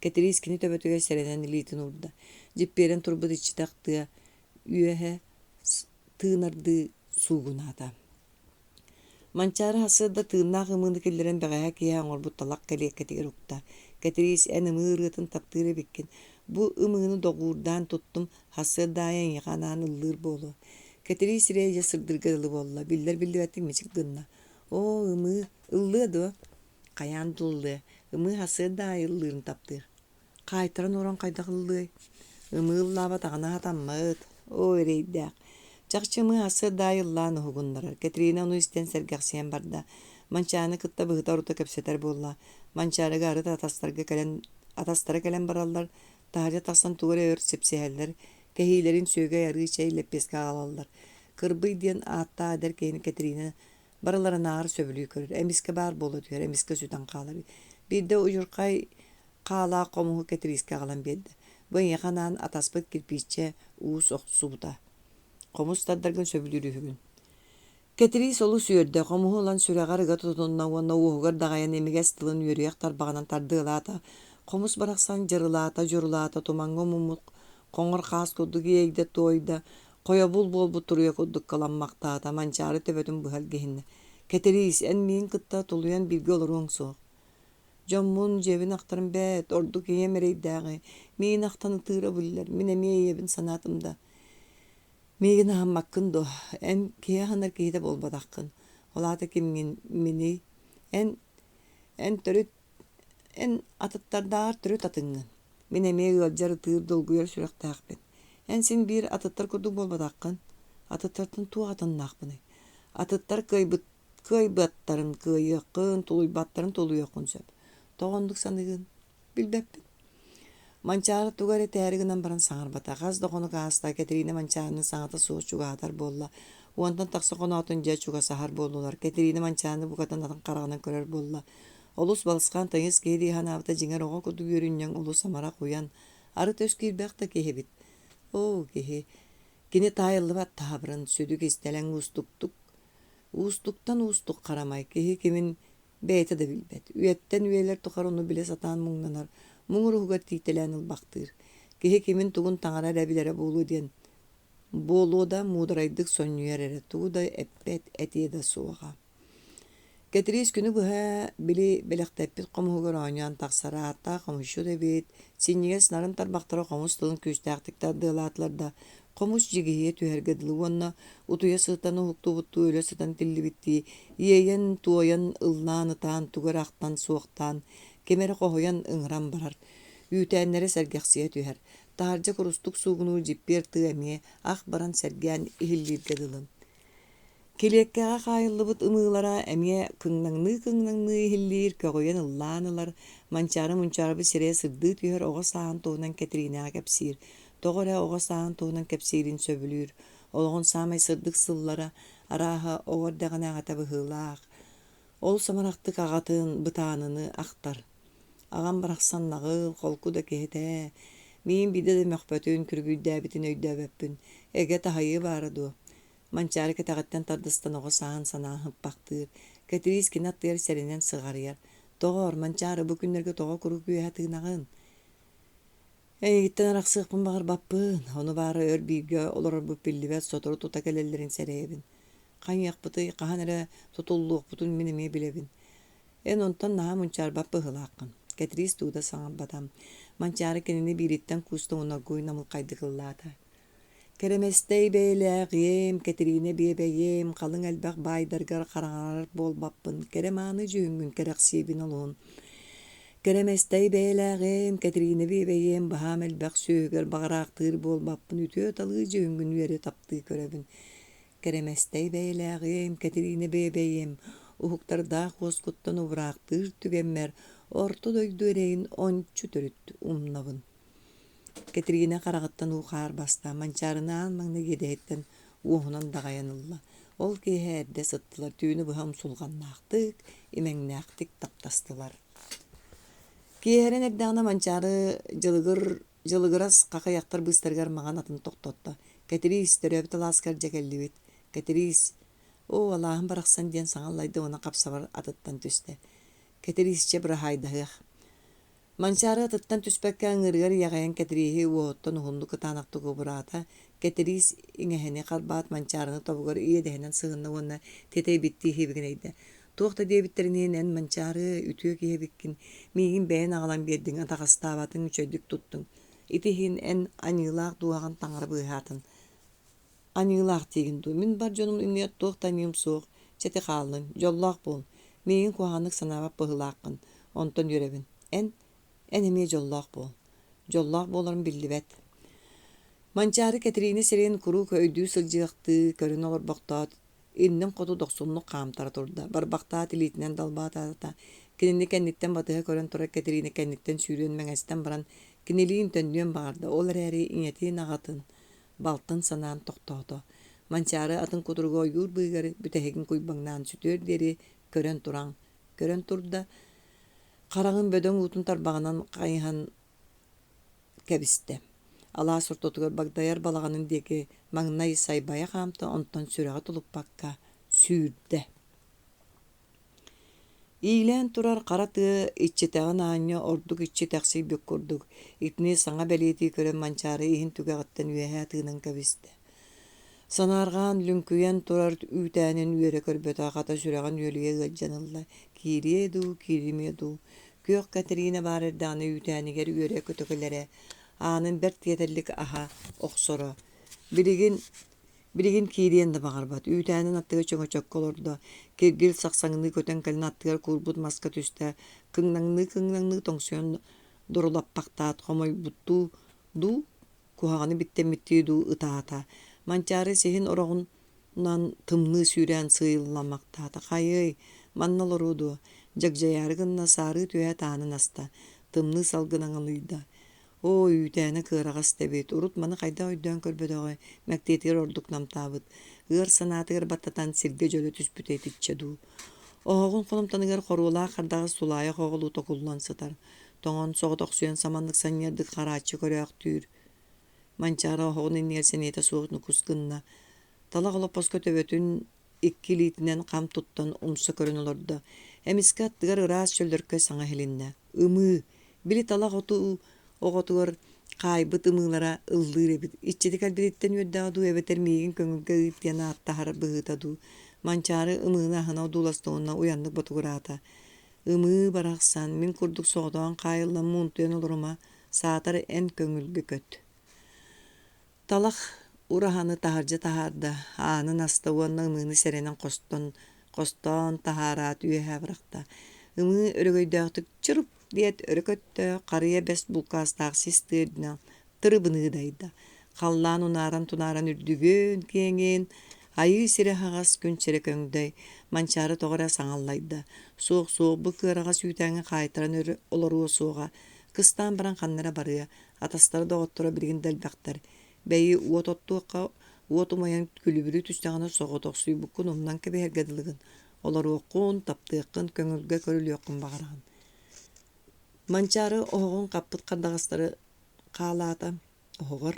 Кэтириис кини төбөтүгэр сэрэнэн илиитин уурда. Дьиппиэрэн турбут иччитэх тыа үөһэ тыынардыы суугунаата. Манчаары сарсыарда тыыннаах ымыыны киллэрэн бэҕэһээ киэһэ оҥорбут талах кэлиэккэтигэр укта. Кэтириис, эн ымыы ырыатын таптыыр эбиккин. Бу ымыыны доҕуурдаан туттум, сарсыарда аайы эйиэхэ анаан ыллыыр буолуо. Кэтириис сирэйэ дьэ сырдыырга дылы буолла, биллэр-биллибэттик мичик гынна. Оо, ымыы, ыллыа дуо? Хайаан да ыллыа, ымыы сарсыарда аайы ыллыырын таптыыр. Хаайтаран олорон хайдах ыллыай? Ымыы ыллаабатаҕына сатаммыт, оо, эрэйдээх. Чахчы ымыы сарсыарда аайы ыллаан уһугуннарар. Кэтириинэ ону истэн сэргэхсийэн барда. Манчааны кытта быһыта-орута кэпсэтэр буолла. Манчаарыга арыт атастарга кэлэн атастара кэлэн бараллар, таһырдьа тахсан тугу эрэ өр сипсиһэллэр, кэһиилэрин сүөгэй, арыы чэй, лэппиэскэ аҕалаллар. Кырбый диэн ааттаах эдэр киһини Кэтириинэ барыларынааҕар сөбүлүү көрөр, эмискэ баар буола түһэр, эмискэ сүтэн хаалар. Биирдэ удьурхай хаалаах хомуһу Кэтириискэ аҕалан биэрдэ. Бу эйиэхэ анаан атаспыт кирпииччэ уус охсубута. Хомус тардаргын сөбүлүүр үһүгүн. Кэтириис олус үөрдэ, хомуһу ылан сүрэҕэр ыга тутунна уонна уоһугар даҕайан имигэс тылын үөрүйэх тарбаҕынан тардыалаата. Хомус барахсан дьырылаата, дьурулаата, тумаҥҥа умуммут хоҥор хаас курдук иэйдэ-туойда, хойобул буолбут туруйа курдук кыламмахтаата, Манчаары төбөтүн быһа илгиһиннэ. «Кэтириис, эн миигин кытта тулуйан бииргэ олоруоҥ суох. Дьоммун, дьиэбин ахтарым бээт, ордук ийэм эрэйдээҕи, миигин ахтан ытыыра биллэр, мин эмиэ ийэбин санаатым да Миигин аһыммаккын дуо? Эн киһи аһынар киһитэ буолбатаххын. Ол аата кимҥин миний? Эн эн төрүт эн атыттардааҕар төрүт атыҥҥын. Мин эмиэ ыалдьар, ытыыр, долгуйар сүрэхтээхпин. Эн син биир атыттар курдук буолбатаххын. Атыттартан туох атыннаахпыный? Атыттар кыайбыт кыайбаттарын кыайыаххын, тулуйбаттарын тулуйуоххун сөп. Тоҕо оннук саныыгын? Билбэппин. Манчаары тугу эрэ этээри гынан баран саҥарбата. Хас да хонук ааста, Кэтириинэ Манчаарыны саҥата суох чугаһатар буолла. Уонтан тахса хоноотун дьэ чугасаһар буоллулар. Кэтириинэ Манчаарыны букатын атын хараҕынан көрөр буолла. Олус балысхан тыйыс киһи дии санаабыта дьиҥэр оҕо курдук үөрүнньэҥ, олус амарах, уйан, арыт өс киирбэх да киһи эбит. Оо, киһи! Кини таайыллыбат таабырын, сүдү кистэлэҥ уустуктук, уустуктан уустук харамай киһи кимин Бэйэтэ да билбэт, үйэттэн үйэлэр тухары ону билэ сатаан муҥнанар, муҥур уһугар тиийтэлээн ылбахтыыр. Киһи кимин-тугун таҥара эрэ билэрэ буолуо диэн буолуо да муударайдык сонньуйар эрэ, тугу да эппэт, этиэ да суоҕа. Кэтириис күнү быһа били бэлэхтэппит хомуһугар оонньоон тахсар ааттаах хомусчут эбит, синньигэс нарын тарбахтара хомус тылын күүстээхтик тардыалаатылар да, хомус дьигиһийэ түһэргэ дылы уонна утуйа сытан уһуктубуттуу өлө сытан тиллибиттии иэйэн-туойан, ыллаан-ытаан, тугу эрэ ахтан-суохтаан, ким эрэ хоһуйан ыҥыран барар. Үүтээннэрэ сэргэхсийэ түһэр. Таһырдьа курустук суугунуур дьиппиэр тыа эмиэ ах баран сэргээн иһиллииргэ дылы. Килиэккэҕэ хаайыллыбыт ымыылара эмиэ кыҥнаҥныы-кыҥнаҥныы иһиллиир, көҕүйэн ыллаан ылар, Манчаары мунчаарбыт сирэйэ сырдыы түһэр оҕо сааһын туһунан Кэтириинэҕэ кэпсиир. Тоҕо эрэ оҕо сааһын туһунан кэпсиирин сөбүлүүр. Олоҕун саамай сырдык сыллара, арааһа, оҕо эрдэҕинээҕитэ быһыылаах. Ол самарахтык аҕатын, бытааныны ахтар. Аҕам барахсан наҕыл, холку да киһи этэ ээ. Миигин биирдэ да мөхпөтүн, күргүйдээбитин өйдөөбөппүн. Эгэ таһайыы баара дуо? Манчаары кэтэҕиттэн тардыстан оҕо сааһын санаан ыппахтыыр, Кэтириис кини аттыгар сэрэнэн сыҕарыйар: «Доҕоор, Манчаары, бу күннэргэ тоҕо куруук үөһэ тыынаҕын? Эйигиттэн арахсыахпын баҕарбаппын, ону баара өр бииргэ олорорбут биллибэт, сотору тута кэлэллэрин сэрэйэбин. Хайыахпытый, хаһан эрэ тутуллуохпутун мин эмиэ билэбин. Эн онтон наһаа мунчаарбат быһыылааххын» Кэтириис тугу да саҥарбата. Манчаары кинини биириттэн кууста уонна оргууй намылхайдык ыллаата. Кэрэмэстэй бэйэлээҕиэм, Кэтириинэ биэбэйиэм, халыҥ элбэх баайдаргар хараҥарар буолбаппын, кэрэ-мааны дьүһүҥҥүн кэрэхсиибин олуһун. Кэрэмэстэй бэйэлээҕиэм, Кэтириинэ биэбэйиэм, баһаам элбэх сүөһүгэр баҕараахтыыр буолбаппын, үтүө-талыы дьүһүҥҥүн үөрэ таптыы көрөбүн. Кэрэмэстэй бэйэлээҕиэм, Кэтириинэ биэбэйиэм, уһуктардаах уоскуттан убураахтыыр түгэммэр орто дойду эрэйин ончу төрүт умнабын. Кэтириинэ хараҕыттан уу-хаар баста, Манчаарыны аан маҥнай иэдэһиттэн уоһунан даҕайан ылла. Ол киэһэ эрдэ сыттылар, түүнү быһа умсулҕаннаахтык, имэҥнээхтик таптастылар. Киэһэрэн эрдэҕинэ Манчаары дьылыгыр, дьылыгырас хахыйахтар быыстарыгар маҥан атын тохтотто. «Кэтириис, төрөөбүт алааскар дьэ кэллибит. Кэтириис, оо, алааһым барахсан» диэн саҥа аллайда уонна хапсабар атыттан түстэ. Кэтириисчэ быраһаайдаһыах Манчаары атыттан түспэккэ ыҥыырыгар иэҕэйэн Кэтирииһи уоһуттан уһуннук кытаанахтык убураата, Кэтириис иҥэһэни харбаат Манчаарыны тобугар иэдэһинэн сыһынна уонна тиэтэйбиттии сибигинэйдэ: «Туох да диэбиттэрин иһин эн Манчаары үтүө киһи эбиккин, миигин бэйэн аҕалан биэрдиҥ, атаҕастаабатыҥ, үчүгэйдик туттуҥ. Ити иһин эн аньыылаах дууһаҕын таҥара быыһаатын. Аньыылаах диигин дуу, мин бар дьонум иннигэр туох да аньыым суох, чэ ити хааллын, дьоллоох буол, миигин куһаҕаннык санаабат быһыылааххын, онтон үөрэбин. Эн, эн эмиэ дьоллоох буол. Дьоллоох буоларым биллибэт. Манчаары Кэтириинэ сирэйин куруук өйдүү сылдьыахтыы көрөн олорбохтоот, иннин хоту дохсуннук хаамтара турда, барбахтаат илиитинэн далбаатаата, кинини кэнниттэн батыһа көрөн турар Кэтириинэ кэнниттэн сүүрүөн мэҥэстэн баран кинилиин төннүөн баҕарда, ол эрээри ийэтин аҕатын балтын санаан тохтоото. Манчаары атын кутуруга ойуур быыһыгар бүтэһигин куйбаҥнаан сүтүөр диэри көрөн туран, көрөн турда, хараҕын бөдөҥ уутун тарбаҕынан хайыһан кэбистэ. Алаас ортотугар багдайар балаҕанын диэки маҥнай сайбайа хаамта, онтон сүрэҕэ тулуппакка сүүрдэ. Иилээн турар хара тыа иччитэҕин аанньа ордук иччитэхсийбит курдук, итини саҥа бэлиэтии көрөн Манчаары иһин түгэҕиттэн үөһэ тыынан кэбистэ. Санаарҕаан лүҥкүйэн турар үүтээнин үөрэ көрбөтө, хата сүрэҕин үөлүйэ ыалдьан ылла, киириэ дуу, кииримиэ дуу, Күөх Кэтириинэ баар эрдэҕинэ үүтээнигэр үөрэ-көтө кэлэрэ, аанын бэрт тиэтэллик аһа охсоро. Билигин Билигин киириэн да баҕарбат, үүтээнин аттыгар чөҥөчөккө олордо, киргил сахсаҥныы көтөн кэлэн аттыгар куурбут маска түстэ, кыҥнаҥныы-кыҥнаҥныы тоҥсуйан дурулаппахтаат, хомойбуттуу дуу, куһаҕаны биттэммиттии дуу ытаата. Манчаары сиһин ороҕунан тымныы сүүрээн сыыйылламмахтаата. Хайыай, манна олоруо дуо? Дьагдьайаары гынна, саарыы түһээт аанын аста, тымныы салгын аҥылыйда. Оо, үүтээнэ кыараҕас да эбит, урут маны хайдах өйдөөн көрбөтөҕөй, мэктиэтигэр ордук намтаабыт, ыар санаатыгар баттатан сиргэ дьөлө түспүтэ итиччэ дуу. Оһоҕун холумтаныгар хоруолаах хардаҕас тулаайах оҕолуу токуллан сытар, тоҥон соҕотохсуйан саманнык санньыардык харааччы көрөөхтүүр. Манчаары оһоҕун иннигэр сэниэтэ суох нукус гынна, талах олоппоско төбөтүн икки илиитинэн хам туттан умса көрөн олордо. Эмискэ аттыгар ыраас чөллөркөй саҥа иһилиннэ: «Ымыы, били талах оту оҕотугар хаайбыт ымыылара ыллыыр эбит. Иччитэ кэлбититтэн үөрдэҕэ дуу эбэтэр миигин көҥүлгэ ыыт диэн ааттаһар быһыыта дуу?» Манчаары ымыыны аһына одууласта уонна уйаннык ботугураата: «Ымыы барахсан, мин курдук соҕотоҕун хаайыллан муунтуйан олорума, саатар эн көҥүлгэ көт» Талах ураһаны таһырдьа таһаарда, аанын аста уонна ымыыны сэрэнэн хостон, хостоон таһаараат үөһэ бырахта. Ымыы өрөгөйдөөхтүк чырып диэт өрө көттө, харыйа бэс булкаастаах сис тыа үрдүнэн тырыбыныы дайда. Халлаан унааран-тунааран үрдүгүн, киэҥин, айыы сирэ аһаҕас, күн сирэ көҥдөй, Манчаары тоҕо эрэ саҥаллайда. Суох-суох, бу кыараҕас үүтээҥҥэ хаайтаран өр олоруо суоҕа. Кыстаан баран ханна эрэ барыа, Атастара доҕотторо билигин да элбэхтэр. Бэйи, уот оттуохха, уот умайан күлүбүрүү түстэҕинэ соҕотохсуйбуккун умнан кэбиһэргэ дылыгын. Олоруоххун, таптыаххын, көҥүлгэ көрүлүөххүн баҕараҕын. Манчаары оһоҕун хаппыт хардаҕастары хаалаата, оһоҕор.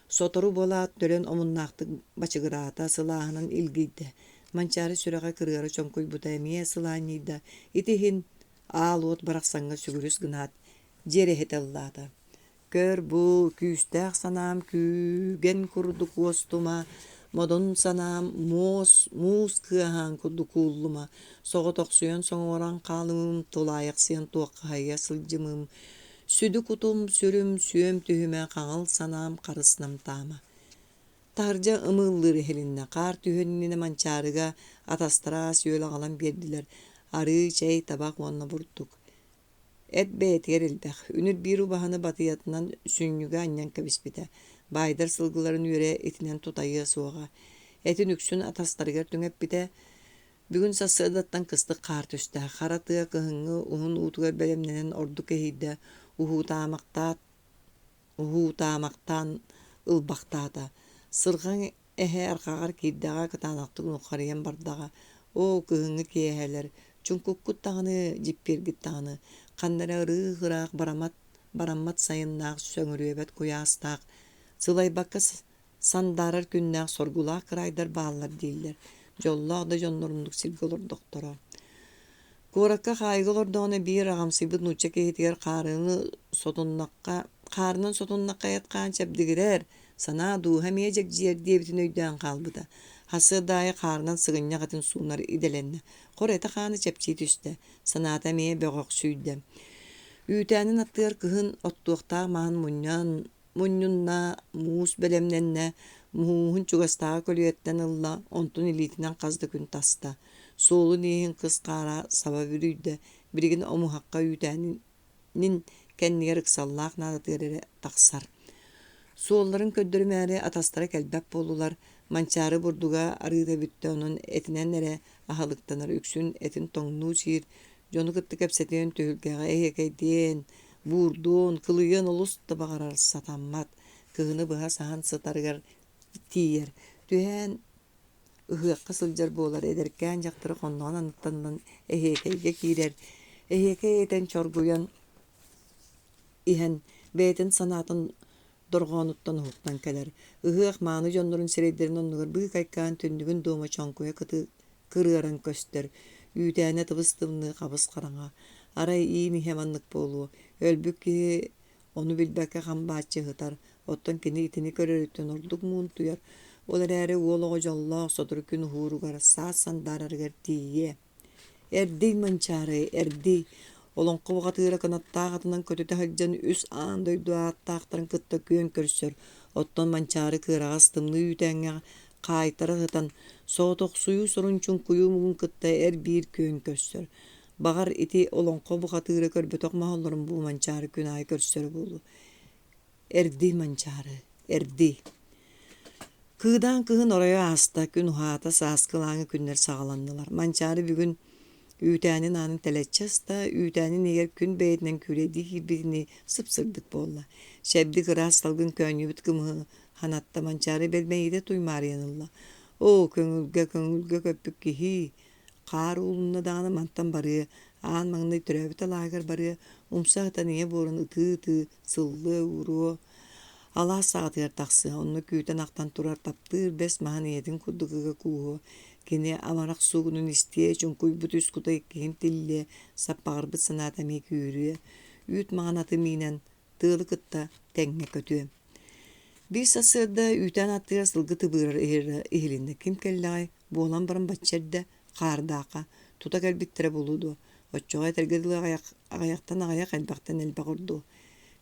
Сотору буолаат, төлөн омуннаахтык бачыгыраата, сылааһынан илгийдэ. Манчаары сүрэҕэ кырыара чоҥкуйбута эмиэ сылаанньыйда. Ити иһин аал уот барахсаҥҥа сүгүрүс гынаат, дьиэрэһитэ ыллаата: «Көр бу, күүстээх санаам күүгэн курдук уостума, модун санаам муос муус кыаһаан курдук ууллума, соҕотохсуйан соҥуоран хаалымым, тулаайахсыйан туоххаһыйа сылдьымым, сүдү кутум, сүрүм, сүөм түһүмэ, хаҥыл санаам харыс намтаама». Таһырдьа ымыыллыыр иһилиннэ, хаар түһүөн иннинэ Манчаарыга атастара ас-үөл аҕалан биэрдилэр: арыы, чэй, табах уонна бурдук. Эт бэйэтигэр элбэх, үнүр биир убаһаны батыйатынан сүнньүгэ анньан кэбиспитэ, баайдар сылгыларын үөрэ итинэн тутайыа суоҕа. Этин үксүн атастарыгар түҥэппитэ. Бүгүн сарсыардаттан кыстык хаар түстэ, хара тыа кыһыҥҥы уһун уутугар бэлэмнэнэн ордук иһийдэ, уһуутаамахтаат уһуутаамахтаан ылбахтаата. Сырҕаҥ эһэ арҕаҕар киирдэҕэ кытаанахтык нухарыйан бардаҕа. Оо, кыһыҥҥы киэһэлэр, чуҥкуккут даҕаны, дьиппиэргит даҕаны, ханна эрэ ырыых-ыраах барамат, бараммат сайыннаах, сөҥүрүөбэт куйаастаах, сылайбакка сандаарар күннээх соргулаах кыраайдар бааллар дииллэр, дьоллоох да дьоннор оннук сиргэ олордохторо. Куоракка хаайыыга олордоҕуна биир аҕамсыйбыт нуучча киһитигэр хаарыаны сотуннахха, хаарынан сотуннахха эт-хаан чэбдигирэр, санаа дууһа эмиэ дьэгдьийэр диэбитин өйдөөн хаалбыта. Сарсыарда аайы хаарынан сыгынньах этин суунар идэлэннэ. Хор этэ-хаана чэпчии түстэ, санаата эмиэ бөҕөхсүйдэ. Үүтээнин аттыгар кыһын оттуохтаах маһын мунньан мунньунна, муус бэлэмнэннэ, мууһун чугастааҕы көлүйэттэн ылла, онтун илиитинэн хас да күн таста. Суолун-ииһин кыс хаара саба бүрүйдэ, билигин омуһахха үүтээнин кэннигэр ыксаллаах наадатыгар эрэ тахсар. Суолларын көрдөрүмээри атастара кэлбэт буоллулар, Манчаары бурдуга арыыта бүттэ, онон этинэн эрэ аһылыктанар, үксүн этин тоҥнуу сиир, дьону кытта кэпсэтиэн, түһүлгэҕэ эһиэкэйдиэн, буурдуон, кылыйыан олус да баҕарар сатаммат, кыһыны быһа саһан сытарыгар тиийэр, түһээн ыһыахха сылдьар буолар, эдэркээн дьахтары хонноҕун анныттан ылан эһиэкэйгэ киирэр, эһиэкэй этэн чоргуйан иһэн бэйэтин санаатын дорҕоонуттан уһуктан кэлэр, ыһыах мааны дьоннорун сирэйдэрин оннугар быыкайкаан түннүгүн дуома чоҥкуйа кытыы кырыаран көстөр, үүтээнэ тыбыс-тымныы хабыс-хараҥа, арай иин иһэ маннык буолуо, өлбүт киһи ону билбэккэ хам бааччы ыһытар, оттон кини итини көрөрүттэн ордук муунтуйар, ол эрээри уол оҕо дьоллоох сотору күн уһууругар, саас сандаарарыгар тиийиэ. Эрдий, Манчаары, эрдий! Олоҥхо бухатыыра кынаттаах атынан көтүтэ сылдьан үс аан дойду ааттаахтарын кытта күөн көрсөр, оттон Манчаары кыараҕас тымныы үүтээҥҥэ хаайтара сытан, соҕотохсуйуу сорун чуҥкуйуу муҥун кытта эр-биир күөн көрсөр. Баҕар, ити олоҥхо бухатыыра көрбөтөх моһоллорун бу Манчаары күн аайы көрсөрө буолуо. Эрдий, Манчаары, эрдий! Кыыдаан кыһын оройо ааста, күн уһаата, сааскы ылааҥы күннэр саҕаланнылар. Манчаары бүгүн үүтээнин аанын тэлэччи аста, үүтээнин иһигэр күн бэйэтинэн күүлэйдии киирбитинии сып-сырдык буолла. Чэбдик ыраас салгын көөнньүбүт кымыһы ханатта, Манчаары бэл мэйиитэ туймаарыйан ылла. Оо, көҥүлгэ, көҥүлгэ көппүт киһии! Хаар уулунна даҕаны мантан барыа, аан маҥнай төрөөбүт алааһыгар барыа, умса сытан ийэ буорун ытыы-ытыы сыллыа-ууруо, алаас саҕатыгар тахсыа, онно күүтэн-ахтан турар таптыыр бэс маһын ийэтин курдук ыга кууһуо, кини амарах суугунун истиэ, чуҥкуйбут үс кута иккиһин тиллиэ, саппаҕырбыт санаата эмиэ күүрүө, үүт маҥан аты миинэн тыалы кытта тэҥҥэ көтүө. Биир сарсыарда үүтээн аттыгар сылгы тыбыырар иһилиннэ. Ким кэллэҕэй, буолан баран бачча эрдэ хаардаахха тута кэлбиттэрэ буолуо дуо, оччоҕо этэргэ дылы аҕыйахтан аҕыйах элбэхтэн элбэх ордуо.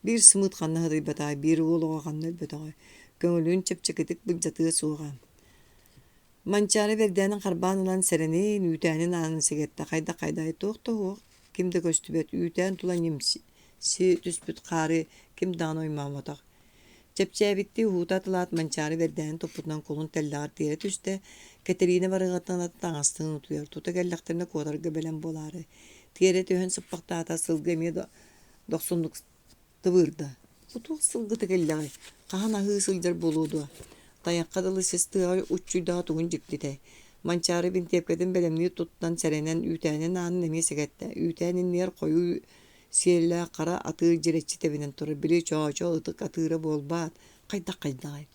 Биир сымыыт ханна сытыйбатаҕай, биир уол оҕо ханна өлбөтөҕөй, көҥүлүн чэпчэкитик былдьатыа суоҕа. Манчаары бэрдээнин харбаан ылан сэрэнин, үүтээнин аанын сэгэттэ, хайдах-хайдай туох да суох, ким да көстүбэт, үүтээн тула ньимси түспүт хаары ким даҕаны оймоомотох. Чэпчээбиттии уһуута атылаат Манчаары бэрдээнин туппутунан кулун тэллэҕэр тиэрэ түстэ, Кэтириинэ барыаҕыттан ылата таҥастыын утуйар, тута кэллэхтэринэ куотарга бэлэм буолаары. Тиэрэ түһэн сыппахтаата, сылгы эмиэ дохсуннук тыбыырда. Бу туох сылгыта кэллэҕэй, хаһан аһыы сылдьар буолуо дуо? Тайахха дылы сис тыаҕа уччуйдаҕа тугун дьиктитэй? Манчаары бинтиэпкэтин бэлэмнии туттан сэрэнэн үүтээнин аанын эмиэ сэгэттэ. Үүтээн иннигэр хойуу сиэллээх хара атыыр дьирэччи тэбинэн турар, били чоочо ытык атыыра буолбаат, хайдах-хайдаҕай?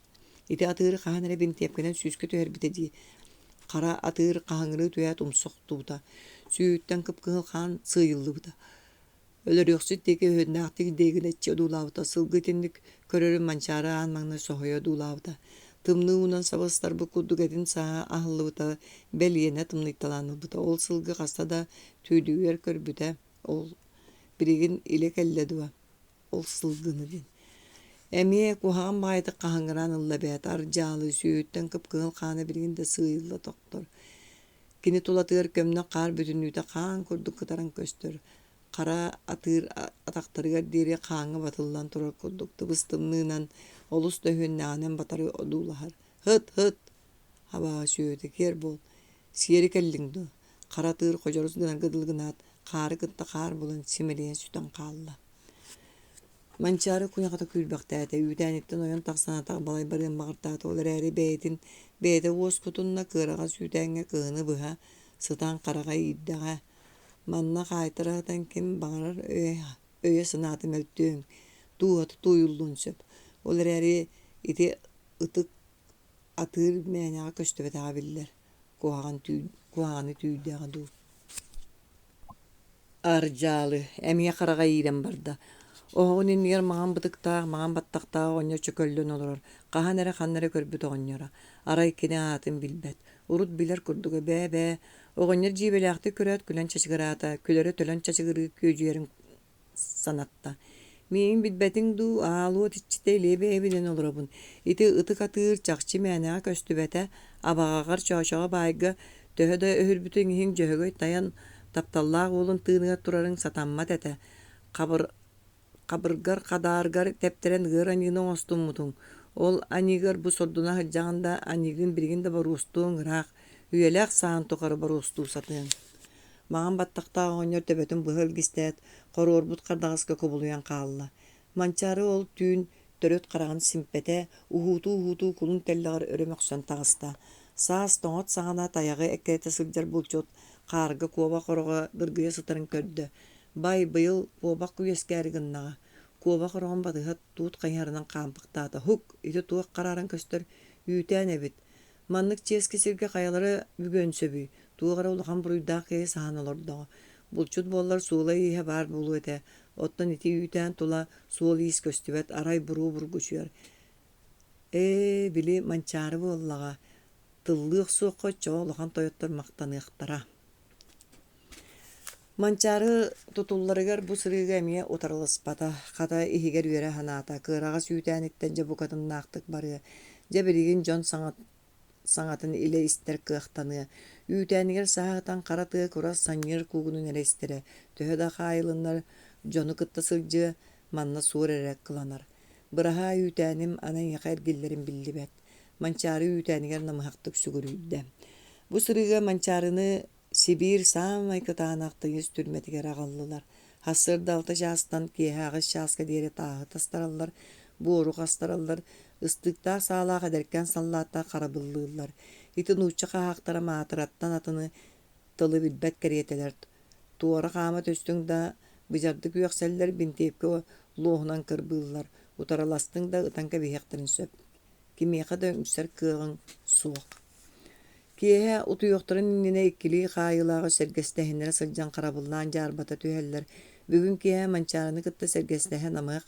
Ити атыыры хаһан эрэ бинтиэпкэнэн сүүскэ түһэрбитэ дии. Хара атыыр хаһыҥырыы түһээт умса охтубута, сүүһүттэн кып-кыһыл хаан сыыйыллыбыта. Өлөрүөхсүт диэки өһүөннээхтик диэгинэччи одуулаабыта, сылгы итинник көрөрүн Манчаары аан маҥнай соһуйа одуулаабыта. Тымныы уунан сабыстарбыт курдук этин сааһа аһыллыбыта, бэл иэнэ тымныйталаан ылбыта. Ол сылгы хаста да түүлүгэр көрбүтэ, ол билигин илэ кэллэ дуо, ол сылгыны диэн. Эмиэ куһаҕан баҕайытык хаһыҥыраан ылла эбээт, ардьаалы сүүһүттэн кып-кыһыл хаана билигин да сыыйылла тохтор. Кини тулатыгар көмнөх хаар бүтүннүүтэ хаан курдук кытаран көстөр, хара атыыр атахтарыгар диэри хааҥҥа батыллан турар курдук тыбыс-тымныынан олус да өһүөннэҕинэн батары одуулаһар. «Һыт-һыт, абааһы сүөһүтэ киэр буол, сиэри кэллиҥ дуо?» Хара атыыр ходьорус гынарга дылы гынаат, хаары кытта хаар булан симэлийэн сүтэн хаалла. Манчаары куйахата күүрбэхтээтэ, үүтээниттэн ойон тахсан атах балай барыан баҕартаата, ол эрээри бэйэтин бэйэтэ уоскутунна, кыараҕас үүтээҥҥэ кыһыны быһа сытан хараҕа иирдэҕэ. Манна хаайтара сытан ким баҕарар өйө-санаата мөлтүөн, дууһата тууйуллуон сөп. Ол эрээри ити ытык атыыр мээнэҕэ көстүбэтэҕэ биллэр, куһаҕаны түүйдэҕэ дуу. Ардьаалы эмиэ хараҕа иирэн барда. Оһоҕун иннигэр маҥан бытыктаах, маҥан баттахтаах оҕонньор чөкөллөн олорор, хаһан эрэ ханна эрэ көрбүт оҕонньоро. Арай кини аатын билбэт. Урут билэр курдуга бээ-бээ, оҕонньор дьиибэлээхтик көрөөт күлэн чачыгыраата, күлэрэ төлөн чачыгырыы күөдьүйэрин санатта. Миигин билбэтиҥ дуу, аалуот иччитэ илиэ бэйэбинэн олоробун. Ити ытык атыыр чахчы мээнэҕэ көстүбэтэ, абаҕаҕар Чоочоҕо баайга төһө да өһүрбүтүҥ иһин Дьөһөгөй тайан тапталлаах уолун тыыныгар турарыҥ сатаммат этэ. Хабыр хабыргар хадааргар тэптэрэн ыар аньыыны оҥостуммутуҥ. Ол аньыыгар бу сордуна сылдьаҕын да, аньыыгын билигин да боруостуоҥ ыраах, үйэлээх саан тухары боруостуу сатыаҥ. Маҥан баттахтаах оҕонньор төбөтүн быһа илгистээт, хоруорбут хардаҕаска кубулуйан хаалла. Манчаары ол түүн төрүт хараҕын симпэтэ, уһуутуу-уһуутуу кулун тэллэҕэр өрө мөхсөн таҕыста. Саас тоҥот саҕана тайаҕы эккирэтэ сылдьар булчут хаарга куобах ороҕо дыргыйа сытарын көрдө. Бай, быйыл куобах үөскээри гыннаҕа. Куобах ороҕун батыһа туут хайыһарынан хаампахтаата. Һук, ити туох харааран көстөр үүтээн эбит. Маннык чиэски сиргэ хайалара бүгүөн сөбүй, туох эрэ улахан буруйдаах киһи саһан олордоҕо. Булчут буоллар суола-ииһэ баар буолуо этэ, оттон ити үүтээн тула суол-иис көстүбэт, арай буруо бургучуйар. Ээ, били Манчаары буоллаҕа, тыллыы охсуохха оччоҕо улахан тойоттор махтаныахтара. Манчаары тутулларыгар бу сырыыга эмиэ утарыласпата, хата иһигэр үөрэ санаата, кыараҕас үүтээниттэн дьэ букатыннаахтык барыа, дьэ билигин дьон саҥатын илэ истэр кыахтаныа. Үүтээнигэр саһа сытан хара тыа курас санньыар куугунун эрэ истэрэ, төһө да хаайылыннар дьону кытта сылдьыа, манна суор эрэ кыланар. Быраһаай үүтээним аны эйиэхэ эргиллэрим биллибэт. Манчаары үүтээнигэр намыһахтык сүгүрүйдэ. Бу сырыыга Манчаарыны Сибиир саамай кытаанах тыйыс түрмэтигэр аҕаллылар. Сарсыарда 6 чаастан киэһэ 8 чааска диэри тааһы тастараллар, буору хастараллар, ыстыыктаах саалаах эдэркээн саллааттар харабыллыыллар. Ити нуучча хаһаахтара маатыраттан атыны тылы билбэт кэриэтэлэр. Туора хаама түстүҥ да, быдьардык үөхсэллэр, бинтиэпкэ луоһунан кырбыыллар, утарыластыҥ да ытан кэбиһиэхтэрин сөп. Кимиэхэ да үҥсэр кыаҕыҥ суох. Киэһэ утуйуохтарын иннинэ иккилии хаайыылааҕы сэргэстэһиннэрэ сылдьан харабыллаан дьаарбата түһэллэр. Бүгүн киэһэ Манчаарыны кытта сэргэстэһэ намыһах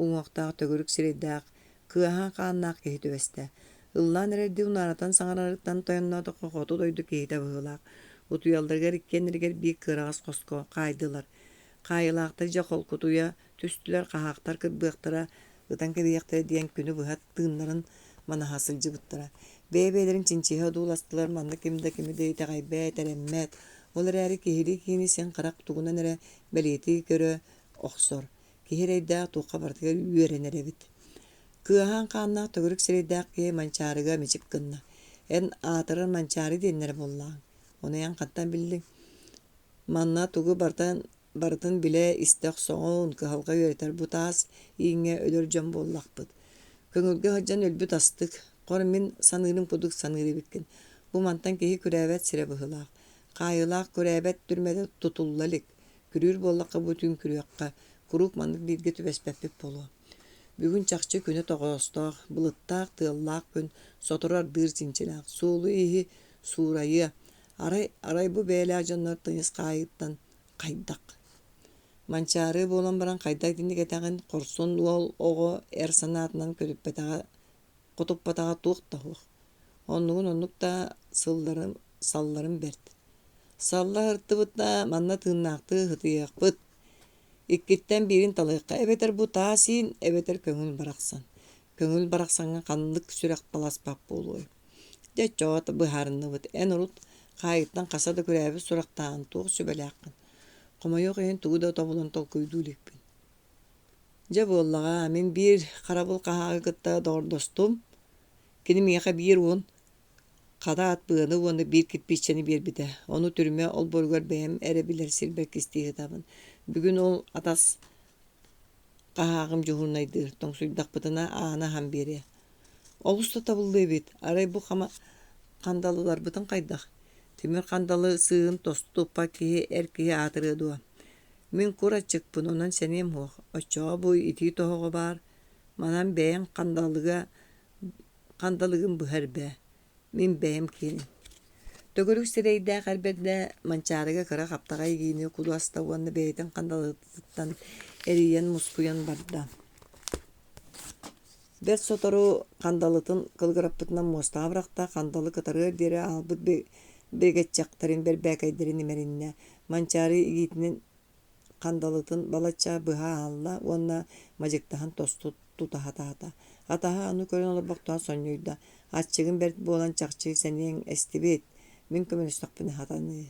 уҥуохтаах төгүрүк сирэйдээх, кыаһаан хааннаах киһи түбэстэ. Ыллаан эрэрдии унааратан саҥарарыттан тойонноотоххо хоту дойду киһитэ быһыылаах. Утуйалларыгар иккиэннэригэр биир кыараҕас хоско хаайдылар. Хаайыылаахтар дьэ холкутуйа түстүлэр, хаһаахтар кырбыахтара, ытан кэбиһиэхтэрэ диэн күнү быһа тыыннарын манаһа сылдьыбыттара. Бэйэ-бэйэлэрин чинчиһэ одууластылар, манна ким да кими да итэҕэйбэт, эрэммэт. Ол эрээри киһилии киһини син харах тугунан эрэ бэлиэтии көрө охсор. Киһи эрэйдээх туохха барытыгар үөрэнэр эбит. Кыаһаан хааннаах төгүрүк сирэйдээх киһи Манчаарыга мичик гынна. Эн аатырар Манчаары диэннэрэ буоллаҕыҥ. Ону эн хантан биллиҥ? Манна тугу барытын барытын билэ-истэ охсоҕун, кыһалҕа үөрэтэр бу таас ииҥҥэ өлөр дьон буоллахпыт. Көҥүлгэ сылдьан өлбүт астык, хор мин саныырым курдук саныыр эбиккин. Бу мантан киһи күрээбэт сирэ быһыылаах. Хаайыылаах күрээбэт түрмэтэ тутулла илик. Күрүүр буоллахха бу түүн күрүөххэ, куруук маннык бииргэ түбэспэппит буолуо. Бүгүн чахчы күнэ тоҕоостоох, былыттаах, тыаллаах күн, сотору ардыыр чинчилээх, суолу-ииһи суурайыа. Арай, арай бу бэйэлээх дьоннор тыйыс хаайыыттан хайдах? Манчаары буолан баран хайдах итинник этэҕин, хорсун уол оҕо эр санаатынан көтүппэтэҕэ, хотуппатаҕа туох да суох. Оннугун оннук да сылларым, салларым бэрт. Салла сыртыбыт да манна тыыннаахтыы ытыйыахпыт. Иккиттэн биирин талыахха эбэтэр бу таас иин, эбэтэр көҥүл барахсан. Көҥүл барахсаҥҥа ханнык сүрэх таласпат буолуой? Дьэ, оччоҕо быһаарынныбыт. Эн урут хаайыттан хаса да күрээбит сурахтааҕын туох сүбэлээххин? Хомойуох иһин тугу да тобулан толкуйдуу иликпин. Дьэ буоллаҕа, мин биир харабыл хаһааҕы кытта доҕордостум. Кини миэхэ биир уон хата ат быаны уонна биир кирпииччэни биэрбитэ. Ону түрмэ олборугар бэйэм эрэ билэр сирбэр кистии сытабын. Бүгүн ол атас хаһааҕым дьуһуурунайдыыр, тоҥсуйдахпытына ааны аһан биэриэ. Олус да табыллыы эбит, арай бу хандалыларбытын хайдах? Тимир хандалы сыыһын тосту туппат киһи эр киһи аатырыа дуо? Мин кур аччыкпын, онон сэниэм суох. Оччоҕо бу итии тоһоҕо баар, манан бэйэҥ хандалыга хандалыгын быһа эрбээ. Мин бэйэм киэним. Төгүрүк сирэйдээх эр бэрдэ Манчаарыга кыра хаптаҕай игиини кулуаста уонна бэйэтин хандалытыттан эрийэн мускуйан барда. Бэрт сотору хандалытын кылгыраппытынан муостаҕа бырахта, хандалы кытарыар диэри аалбыт бигэччэхтэрин бэрбээкэйдэрин имэриннэ. Манчаары игиитинэн хандалытын балачча быһа аалла уонна мадьыктаһан тосту тута сатаата. Атаһа аны көрөн олорбохтоон сонньуйда: «Аччыгын бэрт буолан чахчы сэниэҥ эстибит, мин көмөлөстөхпүнэ сатаныы»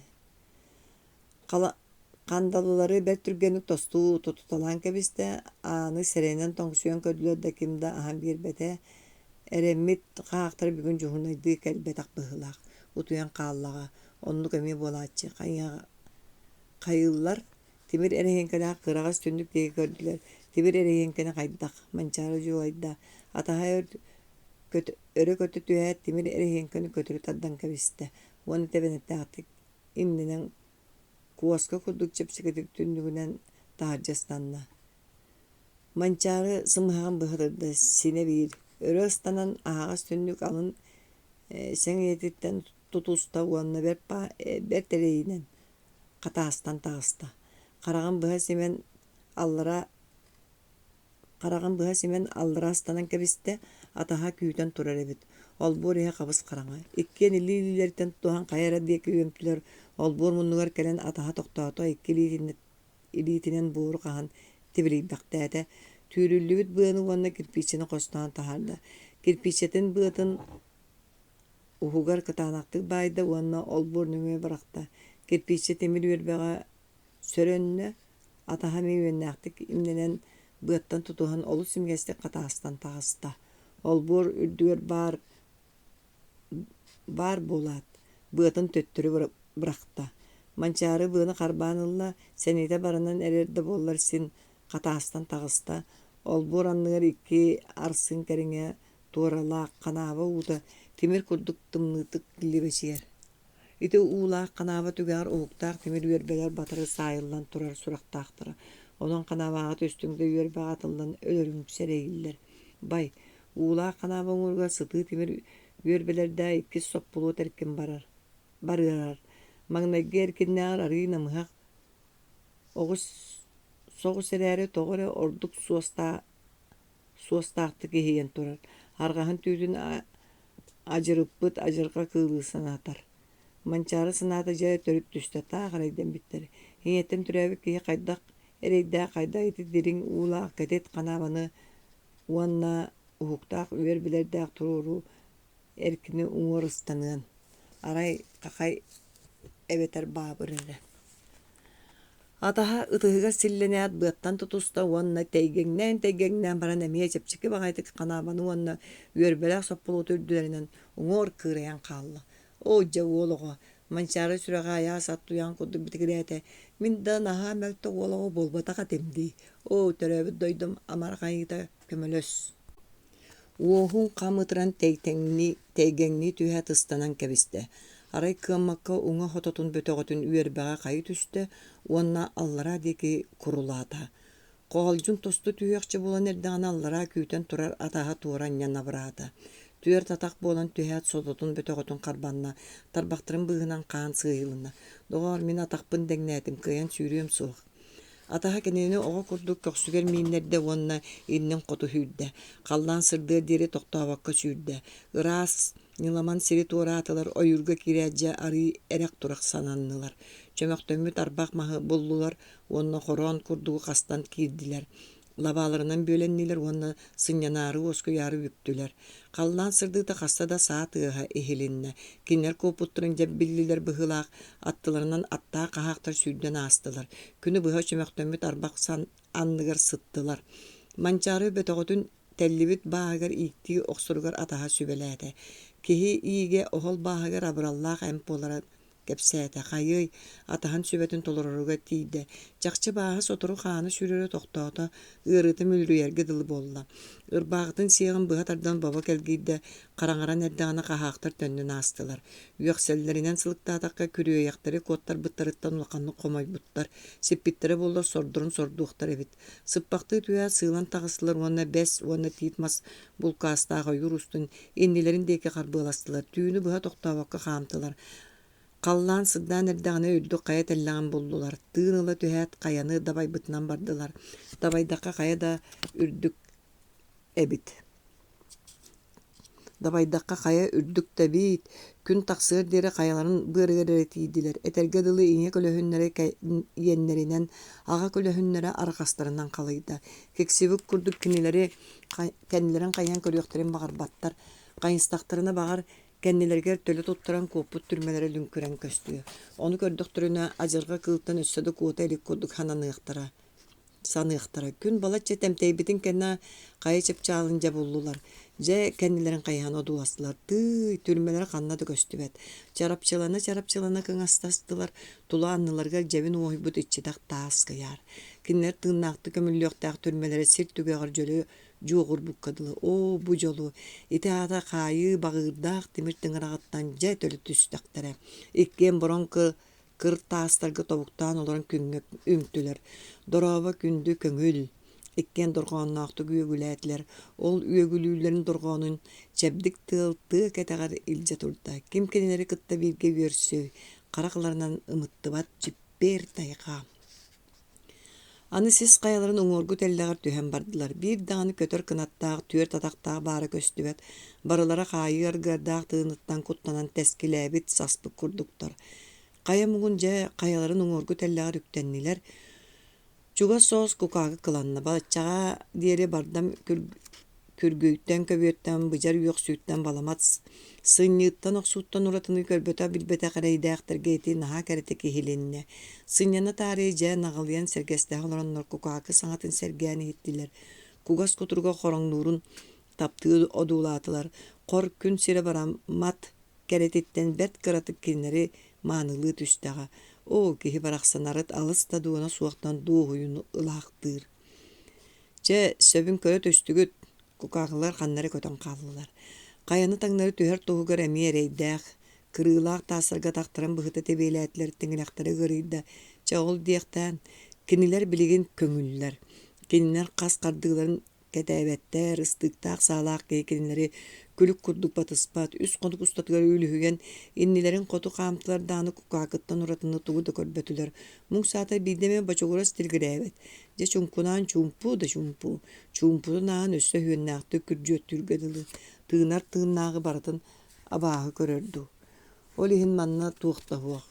Хандалылары бэрт түргэнник тосту тутуталаан кэбистэ, ааны сэрэнэн тоҥсуйан көрдүлэр да ким да аһан биэрбэтэ. Эрэммит хаһаахтара бүгүн дьуһунайдыы кэлбэтэх быһыылаах, утуйан хааллаҕа, оннук эмиэ буолааччы Хайыыллар, тимир эрэһиэҥкэлээх кыараҕас түннүк диэки көрдүлэр, тимир эрэһиэҥкэни хайдах, Манчаары дьулайда, атаһа өрө көтө түһээт тимир эрэһиэҥкэни көтүрү тардан кэбистэ уонна тэбэнэттээхтик имнэнэн куоска курдук чэпчэкитик түннүгүнэн таһырдьа ыстанна. Манчаары сымыһаҕын быһа ытырда, синэ биир, өрө ыстанан аһаҕас түннүк алын сэҥийэтиттэн тутуста уонна бэрт эрэйинэн хатаастан таҕыста. Хараҕын быһа симэн аллара Хараҕын быһа симэн аллара ыстанан кэбистэ, атаһа күүтэн турар эбит. Олбуор иһэ хабыс-хараҥа. Иккиэн илии-илиилэриттэн тутуһан хайа эрэ диэки үөмтүлэр. Олбуор муннугар кэлэн атаһа тохтоото, икки илиитинэн буору хаһан тибилийбэхтээтэ. Түүрүллүбүт быаны уонна кирпииччэни хостоон таһаарда. Кирпииччэтин быатын уһугар кытаанахтык баайда уонна олбуор нөҥүө бырахта. Кирпииччэ тимир үөрбэҕэ сөрөннө, атаһа эмиэ үөннээхтик имнэнэн, быаттан тутуһан олус имигэстик хатаастан таҕыста. Олбуор үрдүгэр баар баар буолаат, быатын төттөрү бырахта. Манчаары быаны харбаан ылла, сэниэтэ баранан эрэр да буоллар син хатаастан таҕыста. Олбуор анныгар икки арсыын кэриҥэ туоралаах ханааба уута тимир курдук тымныытык либэчийэр. Ити уулаах ханааба түгэҕэр уһуктаах тимир үөрбэлэр батары саайыллан турар сурахтаахтара. Онон ханаабаҕа түстүҥ да үөрбэҕэ атыллан өлөрүҥ сэрэйиллэр. Бай, уулаах ханааба уҥуоругар сытыы тимир үөрбэлэрдээх иккис соппулуот эркин барар, барыарар. Маҥнайгы эркиннээҕэр арыый намыһах оҕус соҕус эрээри тоҕо эрэ ордук суостаах суостаахтык иһийэн турар, арҕаһын түүтүн адьырыппыт адьырҕа кыылы санатар. Манчаары санаата дьэ төрүт түстэ, таах эрэйдэммиттэр. Ийэттэн төрөөбүт киһи хайдах эрэйдээх хайдах ити дириҥ уулаах кэтит ханаабаны уонна уһуктаах үөр билэрдээх туруору эркини уҥуор ыстаныан, арай хахай эбэтэр баабыр эрэ. Атаһа ытыһыгар силлэнээт быаттан тутуста уонна тэйгэҥнээн-тэйгэҥнээн баран эмиэ чэпчэки баҕайытык ханаабаны уонна үөрбэлээх соппулуоту үрдүлэринэн уҥуор кыырайан хаалла. Оо, дьэ уол оҕо, Манчаары сүрэҕэ айаас ат туйаҕын курдук битигирээтэ, мин да наһаа мөлтөх уол оҕо буолбатах этим дии. Оо, төрөөбүт дойдум амарах айыыта көмөлөс. Уоһун хам ытыран тэйгэҥнии түһээт ыстанан кэбистэ, арай кыаммакка уҥа хототун бөтөҕөтүн үөрбэҕэ хайы түстэ уонна аллараа диэки курулаата. Хоолдьун тосту түһүөхчэ буолан эрдэҕинэ аллараа күүтэн турар атаһа туора анньан абыраата. Түөрт атах буолан түһээт сототун бөтөҕөтүн харбанна, тарбахтарын быыһынан хаан сыыйылынна. «Доҕоор, мин атахпын дэҥнээтим, кыайан сүүрүөм суох» Атаһа кинини оҕо курдук көхсүгэр мииннэрдэ уонна иннин хоту сүүрдэ, халлаан сырдыар диэри тохтообокко сүүрдэ. Ыраас, ньыламан сири туораатылар, ойуурга киирээт дьэ арыый эрэх-турах сананнылар. Чөмөхтөммүт арбах маһы буллулар уонна хороон курдугу хастан киирдилэр. Лабааларынан бүөлэннилэр уонна сынньанаары уоскуйаары бүктүлэр. Халлаан сырдыыта хаста да саа тыаһа иһилиннэ. Кинилэр куоппуттарын дьэ биллилэр быһыылаах, аттыларынан аттаах хаһаахтар сүүрдэн аастылар. Күнү быһа чөмөхтөммүт арбах анныгар сыттылар. Манчаары бөтөҕөтүн тэллибит бааһыгар ииктии охсоругар атаһа сүбэлээтэ. Киһи иигэ оһол бааһыгар абыраллаах эмп буолара кэпсээтэ, хайыай, атаһын сүбэтин толороругар тиийдэ. Чахчы бааһа сотору хаана сүүрэрэ тохтоото, ыарыыта мүлүрүйэргэ дылы буолла. Ырбаахытын сиэҕин быһа тардан бобо кэлгийдэ, хараҥаран эрдэҕинэ хаһаахтар төннөн аастылар. Үөхсэллэринэн сылыктаатахха, күрүөйэхтэри куоттарбыттарыттан улаханнык хомойбуттар, сиппиттэрэ буоллар сордорун сордуохтар эбит. Сыппахтыы түһээт сыылан таҕыстылар уонна бэс уонна тиит мас булкаастаах ойуур устун иннилэрин диэки харбыаластылар, түүнү быһа тохтообокко хаамтылар. Халлаан сырдаан эрдэҕинэ үрдүк хайа тэллэҕин буллулар, тыын ыла түһээт хайаны дабайбытынан бардылар. Дабайдахха хайа да үрдүк эбит. Дабайдахха хайа үрдүк да эбит, күн тахсыар диэри хайаларын быарыгар эрэ тиийдилэр, этэргэ дылы ийэ көлөһүннэрэ иэннэринэн, аҕа көлөһүннэрэ арҕастарынан халыйда. Киксибит курдук кинилэри кэннилэрин хайыһан көрүөхтэрин баҕарбаттар, хайыстахтарына баҕар кэннилэригэр төлө туттаран куоппут түрмэлэрэ лүҥкүрэн көстүө. Ону көрдөхтөрүнэ, адьырҕа кыылтан өссө да куота илик курдук сананыахтара саныахтара. Күн балачча тэмтэйбитин кэннэ хайа чыпчаалын дьэ буллулар. Дьэ, кэннилэрин хайыһан одууластылар. Тыый, түрмэлэрэ ханна да көстүбэт. Чарапчылана-чарапчылана кыҥастастылар, тула анныларыгар дьэбин уоһуйбут иччитэх таас кыйаар. Кинилэр тыыннаахтык көмүллүөхтээх түрмэлэрэ сир түгэҕэр дьөлө дьуоҕурбукка дылы оо, бу дьолу, ити аата хаайыы баҕыырдаах тимир тыҥыраҕыттан дьэ төлө түстэхтэрэ. Иккиэн бороҥ кыр таастарга тобуктаан олорон күҥҥэ үҥтүлэр. Дорообо күндү көҥүл! Иккиэн дорҕоонноохтук үөгүлээтилэр. Ол үөгүлүүллэрин дорҕоонун чэбдик тыал тыа кэтэҕэр илдьэ турда. Ким кинилэри кытта бииргэ үөрсүй, харах ыларынан ымыттыбат дьиппиэр тайҕа. Аны сис хайаларын уҥуоргу тэллэҕэр түһэн бардылар. Биир даҕаны көтөр кынаттаах, түөрт атахтаах баара көстүбэт. Барылара хаайыы аргыардаах тыыныттан куттанан тэскилээбит, саспыт курдуктар. Хайа муҥун дьэ хайаларын уҥуоргу тэллэҕэр үктэннилэр. Чугас соҕус кукаакы кыланна. Баччаҕа диэри бардам Күргүйтэн, көбүөттэн, быдьар үөхсүүттэн, баламат сынньыыттан-охсууттан уратыны көрбөтөх-билбэтэх эрэйдээхтэргэ ити наһаа кэрэтик иһилиннэ. Сынньана таарыйа дьэ наҕылыйан сэргэстэһэ олороннор кукаакы саҥатын сэргээн иһиттилэр. Кугас кутуруга хороҥнуурун таптыы одуулаатылар. Хор күн сирэ бараммат кэрэтиттэн бэрт кыратык кинилэри маанылыы түстэҕэ. Оо, киһи барахсан арыт алыс да дуона суохтан дуоһуйууну ылаахтыыр. Чэ, сөбүн көрө түстүгүт, кукаакылар ханна эрэ көтөн хааллылар. Хайаны таҥнары түһэр туһугар эмиэ эрэйдээх, кырыылаах таастарга атахтарын быһыта тэбиэлээтилэр, тиҥилэхтэрэ ыарыйда. Чэ, ол диэхтээн, кинилэр билигин көҥүллэр. Кинилэр хас хардыыларын кэтээбэттэр, ыстыыктаах саалаах киһи кинилэри күлүк курдук батыспат, үс хонук устатыгар үлүһүйэн, иннилэрин хоту хаамтылар даҕаны кукаакыттан уратыны тугу да көрбөтүлэр. Муҥ саатар биирдэ эмэ бочугурас тилигирээбэт. Дьэ чуҥкунаан чуумпу да чуумпу, чуумпутун ааһан өссө өһүөннээхтик күрдьүөттүүргэ дылы, тыынар тыыннааҕы барытын абааһы көрөр дуу. Ол иһин манна туох да суох.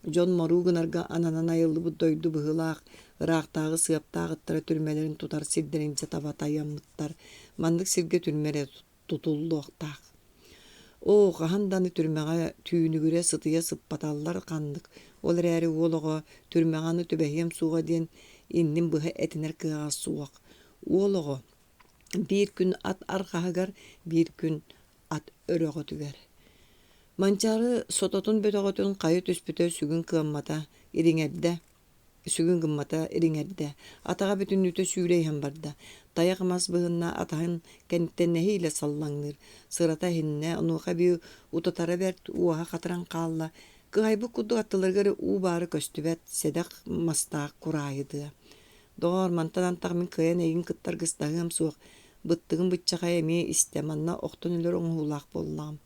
Дьон моруу гынарга ананан айыллыбыт дойду быһыылаах, ыраахтааҕы сыаптаах ыттара түрмэлэрин тутар сирдэрин дьэ таба тайаммыттар. Маннык сиргэ түрмэ эрэ тутуллуохтаах. Оо, хаһан да аны түрмэҕэ түүнүгүрэ сытыйа сыппаталлар ханнык. Ол эрээри уол оҕо түрмэҕэ аны түбэһиэм суоҕа диэн иннин быһа этинэр кыаҕа суох. Уол оҕо биир күн ат арҕаһыгар, биир күн ат өрөҕөтүгэр. Манчаары сототун бөтөҕөтүн хайа түспүтэ сүгүн кыаммата, ириҥэрдэ сүгүн гыммата ириҥэрдэ, атаҕа бүтүннүүтэ сүүрэ иһэн барда. Тайах мас быһынна атаһын кэнниттэн нэһиилэ саллаҥныыр, сырата иһиннэ, онуоха эбии утатара бэрт, уоһа хатыран хаалла. Кыһайбыт курдук аттыларыгар уу баара көстүбэт, сэдэх мастаах кураайы тыа. Доҕоор, мантан антах мин кыайан эйигин кытта аргыстаһыам суох, быттыгым быччахай эмиэ истэ, манна охтон өлөр оҥоһуулаах буоллаҕым.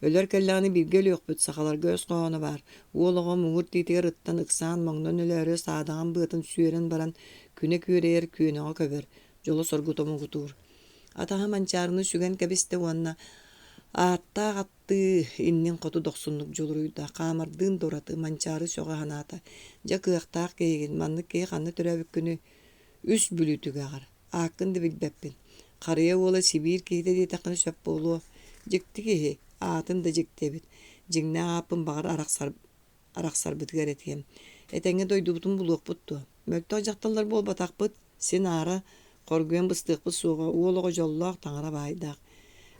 Өлөр кэллэҕинэ бииргэ өлүөхпүт, сахаларга өс хоһооно баар. Уол оҕо муҥур тиитигэр ыттан ыксаан моҥнон өлөөрү саадаҕын быатын сүөрэн баран күнэ күөрэйэр күөнэҕэ көбөр, дьоло-соргута муҥутуур. Атаһа Манчаарыны сүгэн кэбистэ уонна ааттаах аттыы иннин хоту дохсуннук дьулуруйда, хаамардыын да ураты Манчаары сөҕө санаата: «Дьэ кыахтаах киһигин, маннык киһи ханна төрөөбүккүнүй? Үс Бүлүү түгэҕэр. Ааккын да билбэппин. Харыйа уола Сибиир киһитэ диэтэххинэ сөп буолуо. Дьикти киһи, аатын да дьикти эбит. Дьиҥнээх ааппын баҕар арахсар, арахсарбытыгар этиэм. Этэҥҥэ дойдубутун булуохпут дуо? Мөлтөх дьахталлар буолбатахпыт, син аара хоргуйан быстыахпыт суоҕа, уол оҕо дьоллоох, таҥара баайдаах.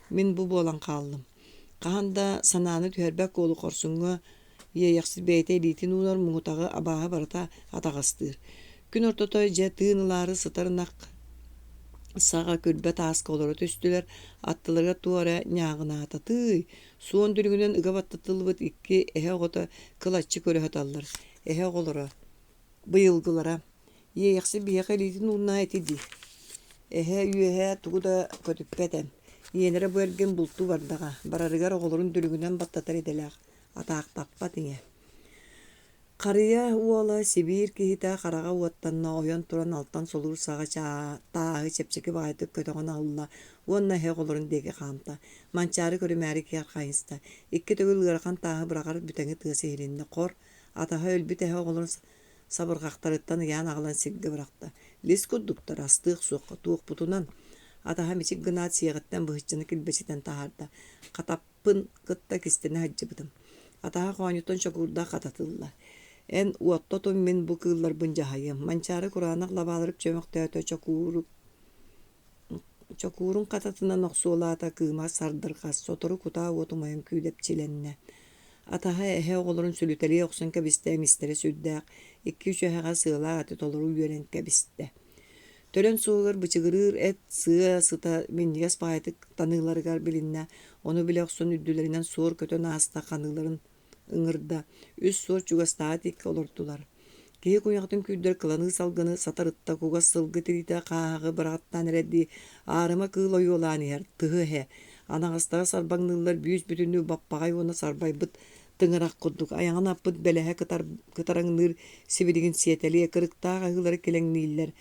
Мин бу буолан хааллым. Хаһан да санааны түһэрбэт куолу хорсуҥҥа Иэйэхсит бэйэтэ илиитин уунар муҥутаҕы абааһы барыта атаҕастыыр. Күн ортото дьэ тыын ылаары сытар ынах саҕа күрбэ тааска олоро түстүлэр, аттыларыгар туох эрэ ньааҕынаата тыый, суон дүлүҥүнэн ыга баттатыллыбыт икки эһэ оҕото кылаччы көрө сыталлар. Эһэ оҕолоро быйылгылара Иэйэхсит биһиэхэ илиитин уунна ити дии. Эһэ үөһэ тугу да көтүппэт эн. Ийэлэрэ бу эргин бултуу бардаҕа, барарыгар оҕолорун дүлүҥүнэн баттатар идэлээх. Атаахтаппат ийэ. Харыйа уола Сибиир киһитэ хараҕа уоттанна, ойон туран алтан солуур саҕа тааһы чэпчэки баҕайытык көтөҕөн ылла уонна эһэ оҕолорун диэки хаамта. Манчаары көрүмээри киэр хайыста. Икки төгүл ыарахан тааһы быраҕар бүтэҥи тыас иһилиннэ. Хор, атаһа өлбүт эһэ оҕолорун сабырҕахтарыттан ыйаан аҕалан сиргэ бырахта. Лис курдуктар, астыах суохха, туохпутунан. Атаһа мичик гынаат сиэҕиттэн быһыччаны килбэчитэн таһаарда. Хатап Пын кытта кистэнэ сылдьыбытым. Атаһа хоонньуттан чокуурдаах хататылла. Эн уотта отун мин бу кыылларбын дьаһайыам. Манчаары кураанах лабаалары чөмөхтөөтө чокууру чокуурун хататынан охсуолаата кыыма сардырҕас, сотору кутаа уот умайан күүдэпчилэннэ. Атаһа эһэ оҕолорун сүлүтэлии охсон кэбистэ эмистэрэ сүрдээх, икки үчүгэҕэ сыалаах эти толору үөрэн кэбистэ. Төлөн суоһугар бычыгырыыр эт сыа сыта минньигэс баҕайытык таныыларыгар билиннэ, ону билэ охсон үрдүлэринэн суор көтөн ааста ханыыларын ыҥырда, үс суор чугастааҕы тииккэ олордулар. Киһи куйаҕатын күүрдэр кыланыы салгыны сатарытта кугас сылгы тириитэ хааһаҕы быраҕаттаан эрэрдии аарыма кыыл ойуолаан иһэр, тыһы эһэ. Анаҕастара сарбаҥныыллар бүүс-бүтүннүү баппаҕай уонна сарбайбыт тыҥырах курдук айаҕын аппыт бэлэһэ кытараҥныыр сибилигин сиэтэлиэ кырыктаах аһыылары килэҥнииллэр,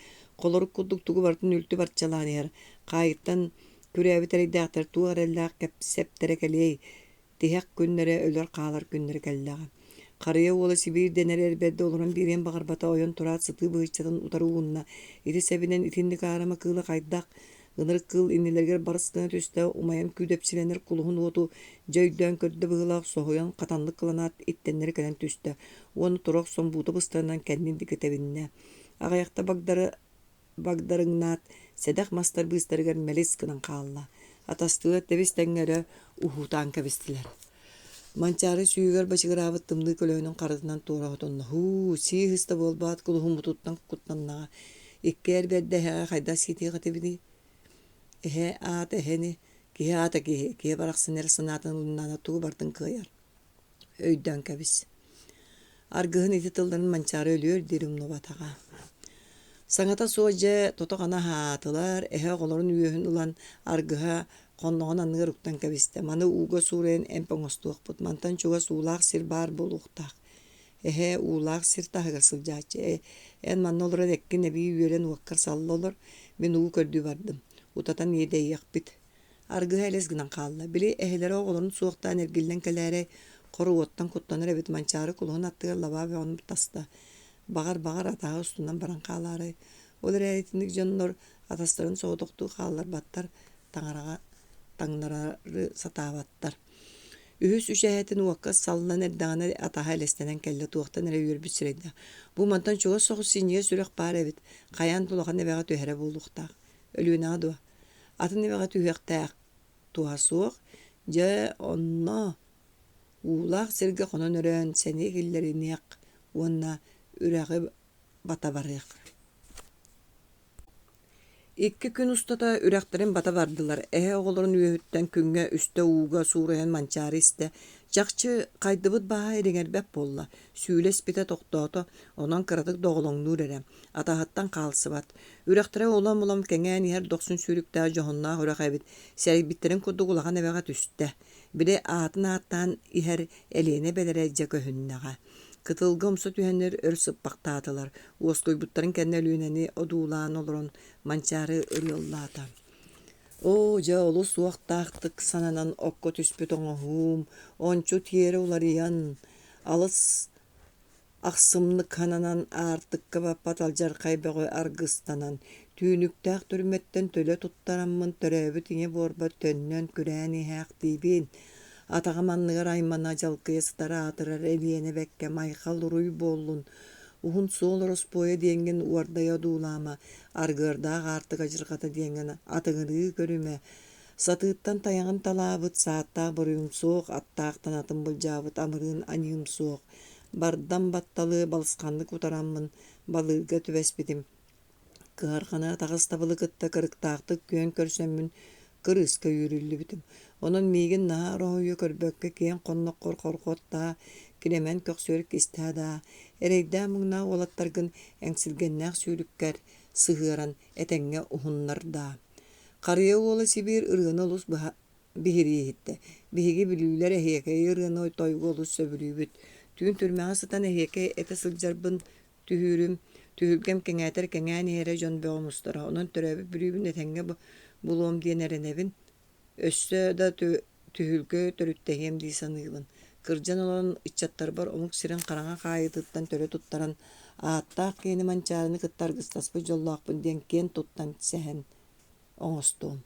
холорук курдук тугу барытын үлтү барчалаан иһэр, хаайыттан күрээбит эрэйдээхтэр туох эрэллээх кэпсэптэрэ кэлиэй, тиһэх күннэрэ өлөр-хаалар күннэрэ кэллэҕэ. Харыйа уола Сибиир дэнэр эр бэрдэ олорон биэриэн баҕарбата ойон тураат сытыы быһыччатын утары уунна, ити сэбинэн итинник аарыма кыыла хайдах Ынырык кыыл иннилэригэр барыс гына түстэ, умайан күүдэпчилэнэр кулуһун уоту дьэ өйдөөн көрдө быһыылаах, соһуйан хатаннык кыланаат иттэннэри кэлэн түстэ уонна тура охсон буута быстарынан кэннин диэки тэбиннэ. Аҕыйахта багдары багдарыҥнаат, сэдэх мастар быыстарыгар мэлис гынан хаалла. Атастыылар тэбис-тэҥҥэ өрө уһуутаан кэбистилэр. Манчаары сүүһүгэр бачыгыраабыт тымныы көлөһүнүн харытынан туора отонно: «Һуу, сии ыһыста буолбаат, кулуһуммутуттан куттаннаҕа. Икки эр бэрдэ эһэҕэ хайдах сиэтиэх этибиний? Эһэ аата эһэни, киһи аата киһи, киһи барахсан эрэ санаатын ылыннаҕына тугу барытын кыайар. Өйдөөн кэбис» Аргыһын ити тылларын Манчаары өлүөр диэри умнубатаҕа. Саҥата суох дьэ тото-хана аһаатылар, эһэ оҕолорун үөһүн ылан аргыһа хонноҕун анныгар уктан кэбистэ. Маны ууга суурайан эмп оҥостуохпут, мантан чугас уулаах сир баар буолуохтаах. Эһэ уулаах сир таһыгар сылдьааччы. Э, эн манна олорон эккин эбии үөрэн уоккар салла олор, мин уу көрдүү бардым. Утатан иэдэйиэхпит. Аргыһа элэс гынан хаалла. Били эһэлэрэ оҕолорун суохтаан эргиллэн кэлээрэй, хор уоттан куттанар эбит Манчаары кулуһун аттыгар лабаа бөҕөнү таста. Баҕар, баҕар, атаһа устунан баран хаалаарай. Ол эрээри итинник дьоннор атастарын соҕотохтуу хаалларбаттар, таҥараҕа таҥнарары сатаабаттар. Үһүс үчэһэтин уокка саллан эрдэҕинэ атаһа элэстэнэн кэллэ, туохтан эрэ үөрбүт сирэйдээх. Бу мантан чугас соҕус синньигэс сүрэх баар эбит, хайаан да улахан эбэҕэ түһэрэ буолуохтаах. Өлүөнэҕэ дуо? Атын эбэҕэ түһүөхтээх туһа суох, дьэ онно уулаах сиргэ хонон өрөөн сэниэ киллэриниэх уонна үрэҕи бата барыах. Икки күн устата үрэхтэрин бата бардылар, эһэ оҕолорун үөһүттэн күҥҥэ үстэ ууга суурайан манчаары истэ, чахчы хайдыбыт бааһа ириҥэрбэт буолла, сүүлэ испитэ тохтоото, онон кыратык доҕолоҥнуур эрэ, атаһыттан хаалсыбат. Үрэхтэрэ улам-улам кэҥээн иһэр дохсун сүүрүктээх дьоһуннаах үрэх эбит, сэрэйбиттэрин курдук улахан эбэҕэ түстэ. Били аатын ааттаан иһэр Элиэнэ эбэлэрэ дьэ көһүннэҕэ. Кытылга умса түһэннэр өр сыппахтаатылар, уоскуйбуттарын кэннэ Өлүөнэни одуулаан олорон Манчаары ырыаллаата. Оо, дьэ олус уохтаахтык сананан окко түспүт оҥоһуум, ончу тиэрэ уларыйан, алыс Ахсымнык хананан аартыкка баппат алдьархай бөҕө аргыстанан, түүнүктээх түрмэттэн төлө туттараммын төрөөбүт ийэ буорбар төннөн күрээн иһээхтиибин. Атаҕым анныгар аймана дьалкыйа сытар аатырар Элиэнэ бэккэ майхал уруй буоллун, уһун суол ороспуойа диэҥҥин уордайа одуулаама, аргыардаах аартык адьырҕата диэҥҥин атыҥырыы көрүмэ, Сатыыттан тайаҕын талаабыт, сааттаах буруйум суох, аттаахтан атын былдьаабыт амырыын аньыым суох. Бардам батталы балысханнык утараммын балыырга түбэспитим. Кыһарҕаны атаҕастабылы кытта кырыктаахтык күөн көрсөммүн кырыыска үүрүллүбүтүм. Онон миигин наһаа ороһуйа көрбөккө киэҥ хонноххор хорҕот даа, килэмэн көхсүөр кистээ даа, эрэйдээх-муҥнаах уолаттаргын эҥсилгэннээх сүүрүккэр сыһыаран этэҥҥэ уһуннар даа. Харыйа уола Сибиир ырыаны олус быһа. биһирии иһиттэ. Биһиги бүлүүлэр эһиэкэйи ырыаны тойугу олус сөбүлүүбүт. Түүн түрмэҕэ сытан эһиэкэй этэ сылдьарбын түһүүрүм, түһүлгэм кэҥээтэр кэҥээн иһэрэ дьон бөҕө мустара. Онон төрөөбүт Бүлүүбүн этэҥҥэ булуом диэн эрэнэбин. Өссө да түһүлгэ төрүттэһиэм дии саныыбын. Кырдьан олорон ыччаттарбар омук сирин хараҥа хаайыытыттан төлө туттаран, ааттаах киһини Манчаарыны кытта аргыстаспыт дьоллоохпун диэн киэн туттан сэһэн оҥостуом.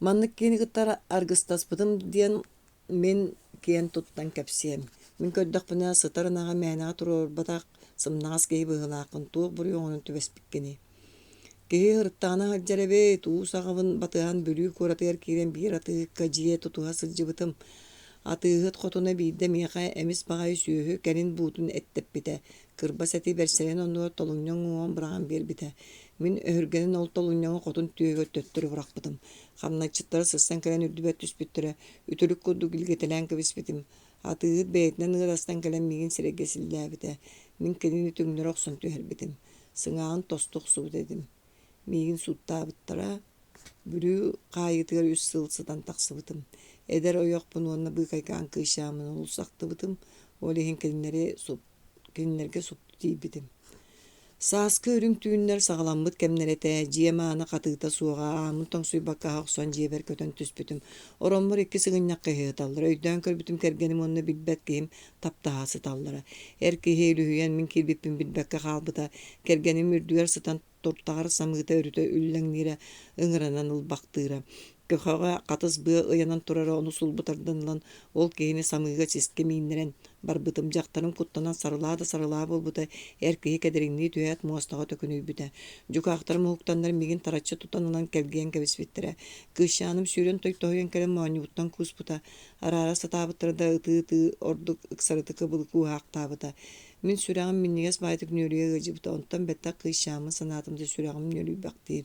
Маннык киһини кытта аргыстаспытым диэн мин киэн туттан кэпсиэм. Мин көрдөхпүнэ, сытар ынаҕы мээнэҕэ туруорбатах сымнаҕас киһи быһыылааххын, туох буруйу оҥорон түбэспиккиний? Киһи ырыттаҕына сылдьар эбит, уу саҕабын батыһан Бүлүү куоратыгар киирэн биир атыыһыкка дьиэ тутуһа сылдьыбытым. Атыыһыт хотуна биирдэ миэхэ эмис баҕайы сүөһү кэлин буутун эттэппитэ, кырбас эти бэрсэрин оннугар толунньаҥ уҥуоҕун быраҕан биэрбитэ. Мин өһүргэнэн ол толунньаҥы хотун түөһүгэр төттөрү бырахпытым. Хамначчыттара сырсан кэлэн үрдүбэр түспүттэрэ, үтүлүк курдук илгэтэлээн кэбиспитим. Атыыһыт бэйэтинэн ыарастан кэлэн миигин сирэйгэ силлээбитэ. Мин кинини түҥнэри охсон түһэрбитим. Сыҥааҕын тосту охсубут этим. Миигин сууттаабыттара. Бүлүү хаайыытыгар үс сыл сытан тахсыбытым. Эдэр ойохпун уонна быыкайкаан кыысчааммын олус ахтыбытым. Ол иһин кинилэри кинилэргэ супту тиийбитим. Сааскы үрүҥ түүннэр саҕаламмыт кэмнэрэ этэ, дьиэм аана хатыыта суоҕа, ааммын тоҥсуйбакка аһа охсон дьиэбэр көтөн түспүтүм. Ороммор икки сыгынньахха иһиталлар, өйдөөн көрбүтүм кэргэним уонна билбэт киһим таптаһа сыталлара. Эр киһи үлүһүйэн мин киирбиппин билбэккэ хаалбыта, кэргэним үрдүгэр сытан туртаҕар самыыта өрүтэ үллэҥниирэ, ыҥыранан ылбахтыыра. Көхөҕө хатыс быа ыйанан турара ону сулбу тардан ылан, ол киһини самыыга сискэ мииннэрэн барбытым. Дьахтарым куттанан сарылаа да сарылаа буолбута, эр киһи кэдэриҥнии түһээт муостаҕа төкүнүйбүтэ. Дьукаахтарым уһуктаннар миигин тараччы тутан ылан кэлгийэн кэбиспиттэрэ. Кыысчааным сүүрэн тойтоһуйан кэлэн моонньубуттан кууспута, араара сатаабыттара да ытыы-ытыы ордук ыксарытык ыбылы кууһаахтаабыта. Мин сүрэҕим минньигэс баайдык нүөлүйэ ыалдьыбыта, онтон бэттэх кыысчааммын санаатым да сүрэҕим нүөлүйбэхтиир.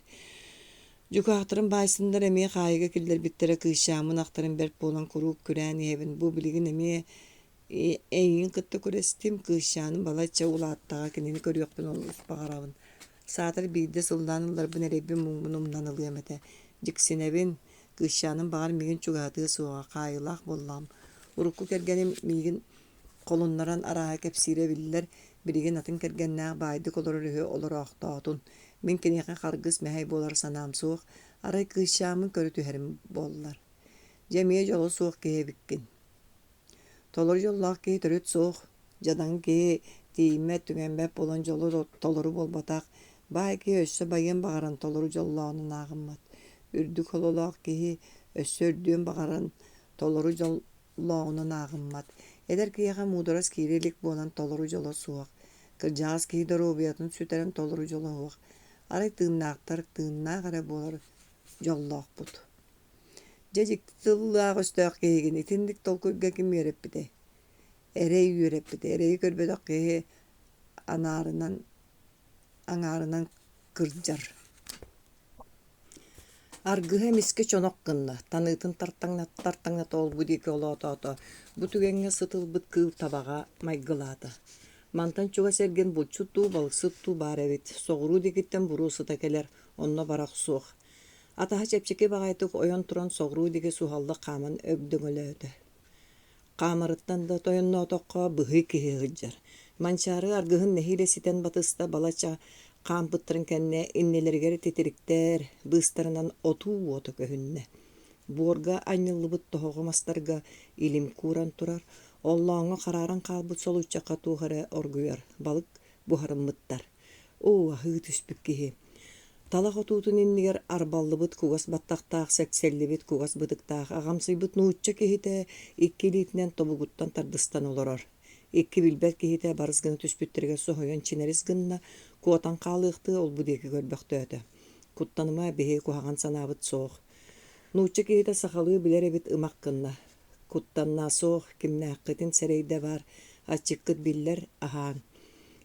Дьукаахтарым баайсыннар эмиэ хаайыыга киллэрбиттэрэ, кыысчааммын ахтарым бэрт буолан куруук күрээн иһэбин. Бу билигин эмиэ эйигин кытта күрэстим, кыысчааным балачча улааттаҕа, кинини көрүөхпүн олус баҕарабын. Саатар биирдэ сыллаан ылларбын эрэйбин-муҥмун умнан ылыам этэ. Дьиксинэбин, кыысчааным баҕар миигин чугаһатыа суоҕа, хаайыылаах буоллаҕым. Урукку кэргэним миигин Холуннаран арааһа кэпсиирэ биллэр, билигин атын кэргэннээх баайдык олорор үһү олороохтоотун. Мин киниэхэ харгыс мэһэй буолар санаам суох, арай кыысчааммын көрө түһэрим буоллар. Дьэ эмиэ дьоло суох киһи эбиккин. Толору дьоллоох киһи төрүт суох, дьадаҥы киһи тиийиммэт, түҥэммэт буолан дьоло толору буолбатах, баай киһи өссө байыан баҕаран толору дьоллооҕунан ааҕыммат. Үрдүк хололоох киһи өссө үрдүөн баҕаран толору дьол лооҕунан ааҕыммат. Эдэр киһиэхэ муударас киирэ илик буолан толору дьоло суох. Кырдьаҕас киһи доруобуйатын сүтэрэн толору дьоло суох. Арай тыыннаахтар тыыннаах эрэ буолар дьоллоохпут. Дьэ дьикти тыллаах-өстөөх киһигин итинник толкуйга ким үөрэппитэй? Эрэй үөрэппитэ. Эрэйи көрбөтөх киһи анаарынан аҥаарынан кырдьар. Аргыһа эмискэ чонох гынна, таныытын тартаҥната-тартаҥната ол-бу диэки олоотоото, бу түгэҥҥэ сыт ылбыт кыыл табаҕа майгылаата. Мантан чугас эргин булчут дуу, балыксыт дуу баар эбит, соҕуруу диэкиттэн буруо сыта кэлэр, онно бара охсуох. Атаһа чэпчэки баҕайытык ойон туран соҕуруу диэки суһаллык хааман өгдөҥөлөөтө. Хаамарыттан да тойонноотоххо быһыы киһи сылдьар. Манчаары аргыһын нэһиилэ ситэн батыста балачча хаампыттарын кэннэ иннилэригэр титириктэр быыстарынан отуу уота көһүннэ. Буорга анньыллыбыт тоһоҕо мастарга илим кууран турар, оллооҥҥо харааран хаалбыт солуйчахха туох эрэ оргуйар, балык буһарыммыттар. Оо, аһыы түспүт киһи. Талах отуутун иннигэр арбаллыбыт кугас баттахтаах, сэксэллибит кугас бытыктаах аҕамсыйбыт нуучча киһитэ икки илиитинэн тобугуттан тардыстан олорор. Икки билбэт киһитэ барыс гына түспүттэригэр соһуйан чинэрис гынна, куотан хаалыахтыы ол-бу диэки көрбөхтөөтө. Куттаныма, биһиги куһаҕан санаабыт суох. Нуучча киһитэ сахалыы билэр эбит ымах гынна. Куттанна суох, кимнээххитин сэрэйдэ баар, аччыккыт биллэр, аһааҥ.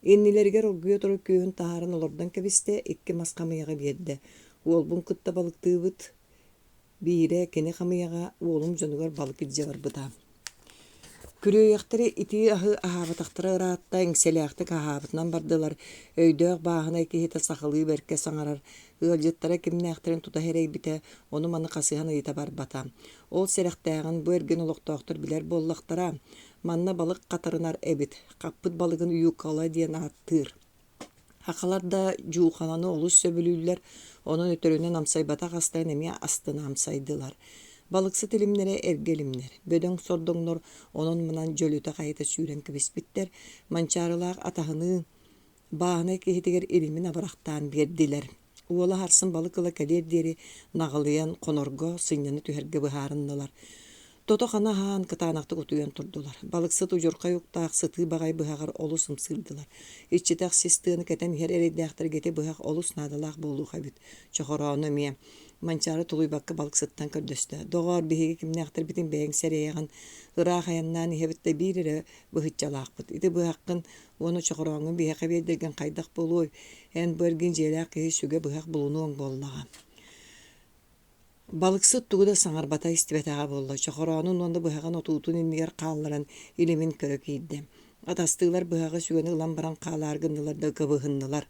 Иннилэригэр оргуйа турар күөһүн таһааран олордон кэбистэ, икки мас хамыйаҕы биэрдэ. Уолбун кытта балыктыыбыт, биирэ кини хамыйаҕа, уолум дьонугар балык илдьэ барбыта. Күрүөйэхтэри итии аһы аһаабатахтара ыраатта, иҥсэлээхтик аһаабытынан бардылар, өйдөөх бааһынай киһитэ сахалыы бэркэ саҥарар, ыалдьыттара кимнээхтэрин тута сэрэйбитэ, ону-маны хасыһан ыйыта барбата. Ол сэрэхтээҕин бу эргин олохтоохтор билэр буоллахтара. Манна балык хатарынар эбит, хаппыт балыгын юкола диэн ааттыыр. Сахалар да дьуухаланы олус сөбүлүүллэр, онон өтөрүнэн амсайбатах астарын эмиэ астына амсайдылар. Балыксыт илимнэрэ эргэ илимнэр, бөдөҥ сордоҥнор онон-манан дьөлүтэ-хайыта сүүрэн кэбиспиттэр, Манчаарылаах атаһыныын бааһынай киһитигэр илимин абырахтаан биэрдилэр. Уола сарсын балык ыла кэлиэр диэри наҕылыйан хонорго, сынньана түһэргэ быһаарыннылар. Тото-хана аһаан, кытаанахтык утуйан турдулар. Балыксыт удьурхай уктаах сытыы баҕайы быһаҕар олус ымсыырдылар. Иччитэх сис тыаны кэтэн иһэр эрэйдээхтэргэ ити быһах олус наадалаах буолуох эбит. Чохороону эмиэ. Манчаары тулуйбакка балыксыттан көрдөстө: «Доҕоор, биһиги кимнээхтэрбитин бэйэҥ сэрэйэҕин, ыраах айаннаан иһэбит да биир эрэ быһыччалаахпыт. Ити быһаххын уонна чохорооҥҥун биһиэхэ биэрдэргин хайдах буолуой? Эн бу эргин дьиэлээх киһи сүгэ быһах булунуоҥ буоллаҕа» Балыксыт тугу да саҥарбата, истибэтэҕэ буолла, чохороонун уонна быһаҕын отуутун иннигэр хаалларан илимин көрө киирдэ. Атастыылар быһаҕы сүгэни ылан баран хаалаары гыннылар да кыбыһыннылар.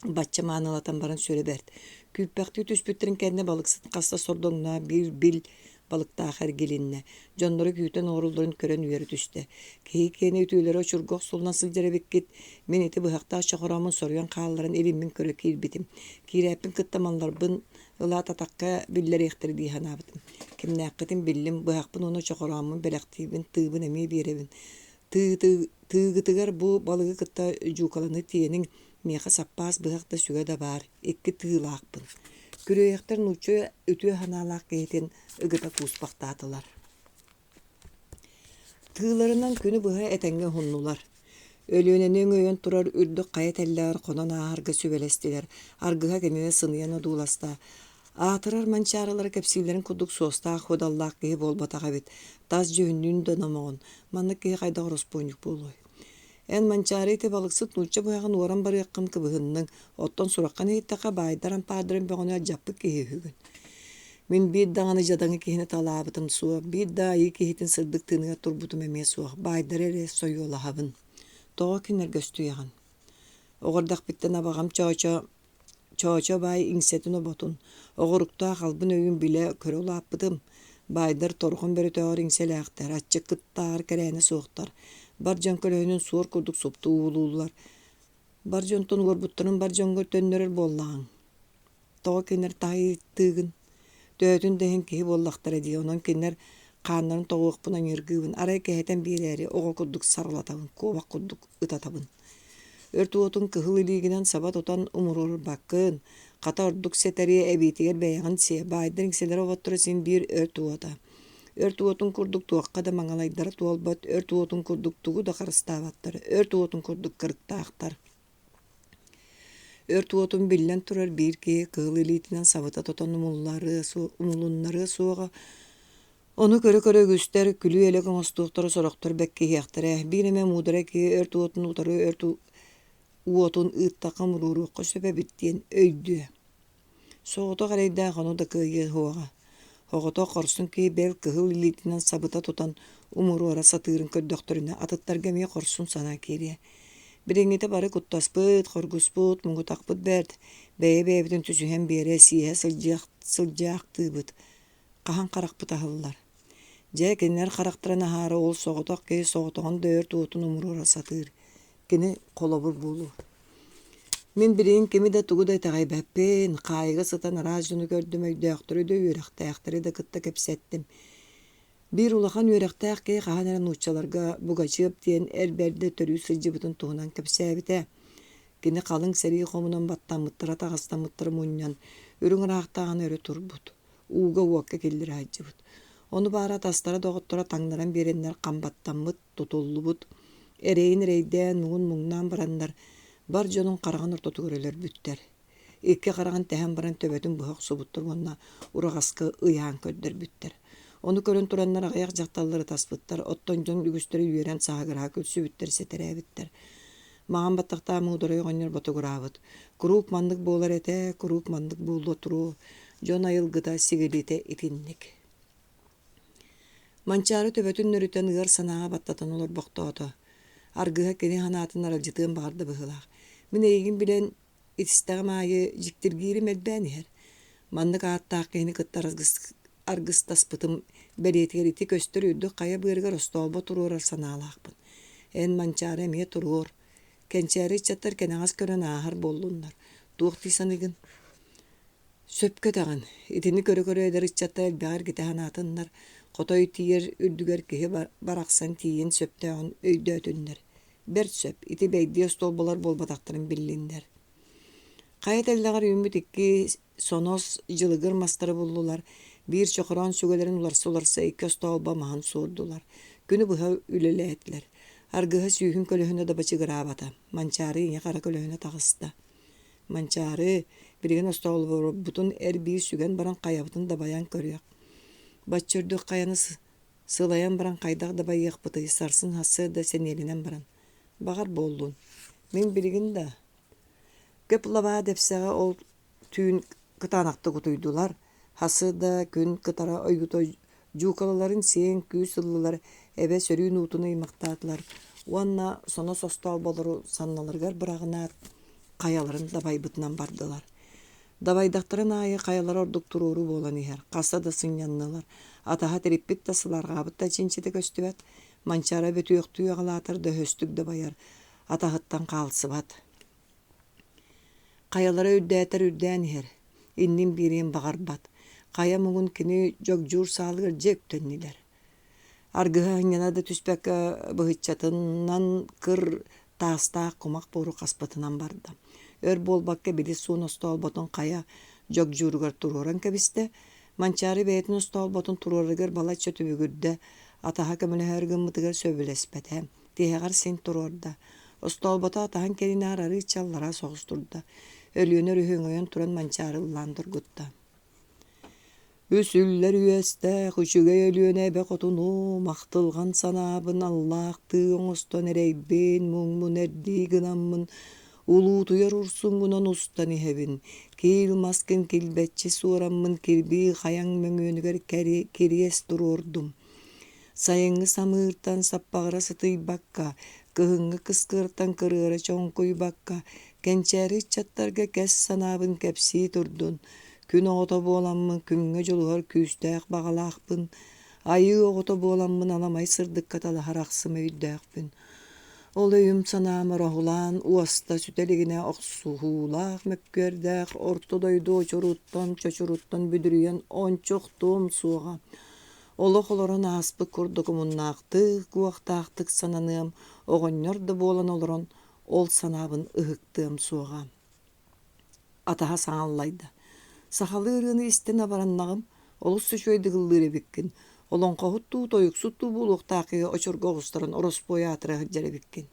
Бачча маанылатан баран сүрэ бэрт. Күүппэхтии түспүттэрин кэннэ балыксыт хаста сордоҥноох биир бил балыктаах эргилиннэ. Дьонноро күүтэн олороллорун көрөн үөрэ түстэ. Киһи киэнэ үтүөлэрэ очурга охсуллан сылдьар эбиккит. Мин ити быһахтаах чохорооммун соруйан хаалларан илиммин көрө киирбитим. Киирээппин кытта малларбын Ылаат атахха биллэриэхтэрэ дии санаабытым. Кимнээххитин биллим, быһахпын уонна чохорооммун бэлэхтиибин, тыыбын эмиэ биэрэбин. Тыыгытыгар бу балыгы кытта дьуукаланы тиэниҥ, миэхэ саппаас быһах да сүгэ да баар, икки тыылаахпын. Күрүөйэхтэр нуучча үтүө санаалаах киһитин ыгыта кууспахтаатылар. Тыыларынан күнү быһа этэҥҥэ уһуннулар. Өлүөнэни өҥөйөн турар үрдүк хайа тэллэҕэр хонон ааһарга сүбэлэстилэр, аргыһа кинини сыныйан одууласта. Аатырар манчаарылара кэпсииллэрин курдук суостаах-суодаллаах киһи буолбатах эбит, тас дьүһүннүүн да номоҕон, маннык киһи хайдах ороспуонньук буолуой Эн Манчаары ити балыксыт нуучча быһаҕын уоран барыаххын кыбыһынныҥ, оттон сураххын иһиттэххэ баайдар ампаардарын бөҕөнү алдьаппыт киһи үһүгүн. Мин биир даҕаны дьадаҥы киһини талаабытым суох, биир да айыы киһитин сырдык тыыныгар турбутум эмиэ суох, баайдары эрэ сойуолаһабын. Тоҕо кинилэргэ өстүйэҕин? Оҕо эрдэхпиттэн абаҕам Чоочо Чоочо баай иҥсэтин-оботун, оҕуруктаах албын өйүн билэ-көрө улааппытым. Баайдар торҕон бөрөтөөҕөр иҥсэлээхтэр, аччык кыттааҕар кэрээнэ суохтар. Бар дьон көлөһүнүн суор курдук супту уулууллар. Бар дьонтон уорбуттарын бар дьоҥҥо төннөрөр буоллаҕыҥ. Тоҕо кинилэр таһыйтыыгын? Төһөтүн да иһин киһи буоллахтара дии, онон кинилэр хааннарын тоҕуохпун аньыыргыыбын, арай кэһэтэн биэрээри оҕо курдук сарылатабын, куобах курдук ытатабын. Өрт уотун кыһыл илиигинэн саба тутан умуруорбаккын, хата ордук сэтэриэ эбиитигэр бэйэҕин сиэ, баайдар иҥсэлэрэ оботторо син биир өрт уота. Өрт уотун курдук туохха да маҥалайдара туолбат, өрт уотун курдук тугу да харыстаабаттар, өрт уотун курдук кырыктаахтар. Өрт уотун биллэн турар биир киһи кыһыл илиитинэн сабыта тутан умулуннарыа суоҕа, Ону көрө-көрө үгүстэр күлүү-элэк оҥостуохтара, сорохтор бэккиһиэхтэрэ. Биир эмэ муударай киһи өрт уотун утары өрт уотун ыыттахха муруоруохха сөп эбит диэн өйдүө. Соҕотох эрэйдээх ону да кыайыа суоҕа. Оҕотох хорсун киһи бэл кыһыл илиитинэн сабыта тутан умуруора сатыырын көрдөхтөрүнэ атыттарга эмиэ хорсун санаа киириэ. Билиҥҥитэ бары куттаспыт, хоргуспут, муҥутахпыт бэрт, бэйэ-бэйэбитин түсүһэн биэрэ сиэһэ сылдьыах сылдьаахтыыбыт. Хаһан харахпыт аһыллар? Дьэ, кинилэр харахтарын аһаары ол соҕотох киһи соҕотоҕун да өрт уотун умуруора сатыыр. Кини холобур буолуо. Мин билигин кими да тугу да итэҕэйбэппин, хаайыга сытан араас дьону көрдүм, өйдөөхтөрү да, үөрэхтээхтэри да кытта кэпсэттим. Биир улахан үөрэхтээх киһи хаһан эрэ нууччаларга Бугачыап диэн эр бэрдэ төрүү сылдьыбытын туһунан кэпсээбитэ. Кини халыҥ сэрии хомунан баттаммыттара таҕыстаммыттара мунньан, үрүҥ ыраахтааҕыны өрө турбут ууга-уокка киллэрэ сылдьыбыт. Ону баара атастара-доҕотторо таҥнаран биэрэннэр хам баттаммыт, тутуллубут, эрэйин эрэйдээн, муҥун муҥнаан бараннар бар дьонун хараҕын ортотугар өлөрбүттэр. Икки хараҕын тэһэн баран төбөтүн быһа охсубуттар уонна ураҕаска ыйаан көрдөрбүттэр. Ону көрөн тураннар аҕыйах дьахталлар ытаспыттар, оттон дьон үгүстэрэ үөрэн сааһыгыраһа күлсүбүттэр, сэтэрээбиттэр. Маҕан баттахтаах муударай оҕонньор ботугураабыт: «Куруук маннык буолар этэ, куруук маннык буолуо туруо, дьон айылгыта, сигилитэ итинник». Манчаары төбөтүн нөрүтэн ыар санааҕа баттатан олорбохтоото. Аргыһа кини санаатын аралдьытыан баҕарда быһыылаах. Мин эйигин билэн истэҕим аайы дьиктиргиирим элбээн иһэр. Маннык ааттаах киһини кытта аргыстаспытым бэлиэтигэр ити көстөр үрдүк хайа быарыгар остоолбо туруорар санаалаахпын. Эн Манчаары эмиэ туруор. Кэнчээри ыччаттар кэнэҕэс көрөн ааһар буоллуннар. Туох дии саныыгын? Сөпкө этэҕин. Итини көрө-көрө эдэр ыччаттар элбэҕи эргитэ санаатыннар, хотой тиийэр үрдүгэр киһи барахсан тиийиэн сөптөөҕүн өйдөөтүннэр. Бэрт сөп, ити бэйдиэ остуолбалар буолбатахтарын биллиннэр. Хайа тэллэҕэр үүммүт икки сонос дьылыгыр мастары буллулар, биир чохороон сүгэлэрин уларса-уларса икки остоолбо маһын суордулар. Күнү быһа үлэлээтилэр. Аргыһа сүүһүн көлөһүнэ да бачыгыраабата, Манчаары ийэ-хара көлөһүнэ таҕыста. Манчаары, билигин остоолборбутун эр-биир сүгэн баран хайабытын дабайан көрүөх. Бачча үрдүк хайаны сылайан баран хайдах дабайыахпытый, сарсын сарсыарда сэниэлэнэн баран. Баҕар буоллун. Мин билигин да көп лабаа дэпсэҕэ ол түүн кытаанахтык утуйдулар, сарсыарда күн кытара ойуута дьуукалаларын сиэн күүс ыллылар, эбэ сөрүүн уутун ыймахтаатылар уонна сонос остоолболору санналарыгар быраҕынаат, хайаларын дабайбытынан бардылар. Дабайдахтарын аайы хайалара ордук туруору буолан иһэр, хаста да сынньаннылар, атаһа тириппит да сылаарҕаабыт да чинчитэ көстүбэт, Манчаара бөтүөхтүү аҕалаатар да өһөстүк дабайар, атаһыттан хаалсыбат. Хайалара үрдээтэр үрдээн иһэр, иннин биэриэн баҕарбат. Хайа муҥун кини дьогдьуур саалыгар дьэ үктэннилэр. Аргыһа ынньана да түспэккэ быһыччатынан кыр таастаах кумах буору хаспытынан барда. Өр буолбакка били суон остоолботун хайа дьогдьууругар туруоран кэбистэ. Манчаары бэйэтин остоолботун туруорарыгар балачча түбүгүрдэ, атаһа көмөлөһөөрү гыммытыгар сөбүлэспэтэ. Тиһэҕэр син туруорда. Остоолбото атаһын кэлинээр арыычча аллараа соҕус турда. Өлүөнэ өрүһү өҥөйөн туран Манчаары ыллаан доргутта. Үс үллэр үөстээх үчүгэй Өлүөнэ эбэ хотунуум, ахтылҕан санаабын аллаахтыы оҥостон эрэйбин, муҥмун эрдии гынаммын, улуутуйар урсуҥҥунан устан иһэбин, киил маскын килбэччи суораммын кирбии хайаҥ мөҥүөнүгэр кириэс туруордум. Сайыҥҥы самыыртан саппаҕыра сытыйбакка, кыһыҥҥы кыскыартан кырыара чоҥкуйбакка, кэнчээри ыччаттарга кэс санаабын кэпсии турдун, күн оҕото буоламмын күҥҥэ дьулуһар күүстээх баҕалаахпын, айыы оҕото буоламмын аламай сырдыкка талаһар ахсым өйдөөхпүн. Ол өйүм-санаам ороһулаан уоста сүтэ илигинэ охсуһуулаах мөккүөрдээх орто дойду очуруттан чочуруттан бүдүрүйэн ончу охтуом суоҕа. Олох олорон ааспыт курдук омуннаахтык, уохтаахтык сананыам, оҕонньор да буолан олорон ол санаабын ыһыктыам суоҕа. Атаһа саҥа аллайда: «Сахалыы ырыаны истэн абараннаҕым, олус үчүгэйдик ыллыыр эбиккин, олоҥхоһут дуу, тойуксут дуу буолуохтаах киһи очурга оҕустаран ороспуой аатыра сылдьар эбиккин»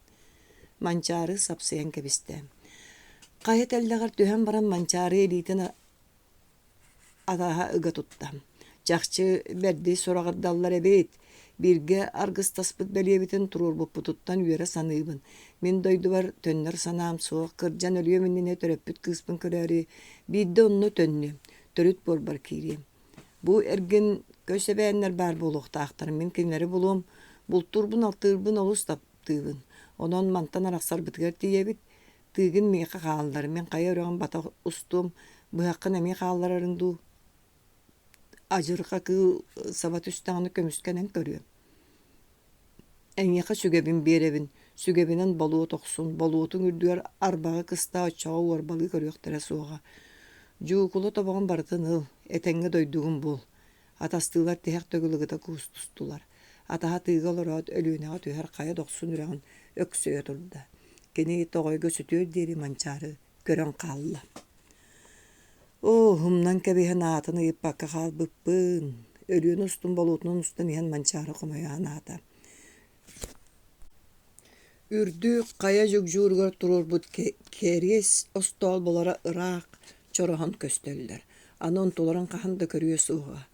Манчаары сапсыйан кэбистэ. Хайа тэллэҕэр түһэн баран Манчаары илиитин атаһа ыга тутта: «Чахчы, бэрди сураҕырдаллар эбит, бииргэ аргыстаспыт бэлиэбитин туруорбуппутуттан үөрэ саныыбын. Мин дойдубар төннөр санаам суох, кырдьан өлүөм иннинэ төрөппүт кыыспын көрөөрү биирдэ онно төннүөм, төрүт буорбар киириэм. Бу эргин көс эбээннэр баар буолуохтаахтар, мин кинилэри булуом, бултуурбун-алтыырбын олус таптыыбын. Онон мантан арахсарбытыгар тиийэбит, Тыыгын миэхэ хааллар, мин хайа үрэҕин бата устуом, быһаххын эмиэ хаалларарыҥ дуу, адьырҕа кыыл саба түстэҕинэ көмүскэнэн көрүөм. Эйиэхэ сүгэбин биэрэбин, сүгэбинэн болуот охсун, болуотуҥ үрдүгэр арбаҕы кыстаа оччоҕо уорбалыы көрүөхтэрэ суоҕа. Дьуукула тобоҕун барытын ыл, этэҥҥэ дойдугун бул. Атастыылар тиһэх төгүл ыгыта куустустулар. Атаһа тыыга олороот, Өлүөнэҕэ түһэр хайа дохсун үрэҕин өксөйө турда. Кини тоҕойго сүтүөр диэри Манчаары көрөн хаалла. Оо, умнан кэбиһэн аатын ыйыппакка хаалбыппын. Өлүөнэ устун болуотунан устан иһэн Манчаары хомойо санаата. Үрдүк хайа дьугдьууругар туруорбут кэриэс остоолболоро ыраах чороһон көстөллөр, аны онтуларын хаһан да көрүө суоҕа.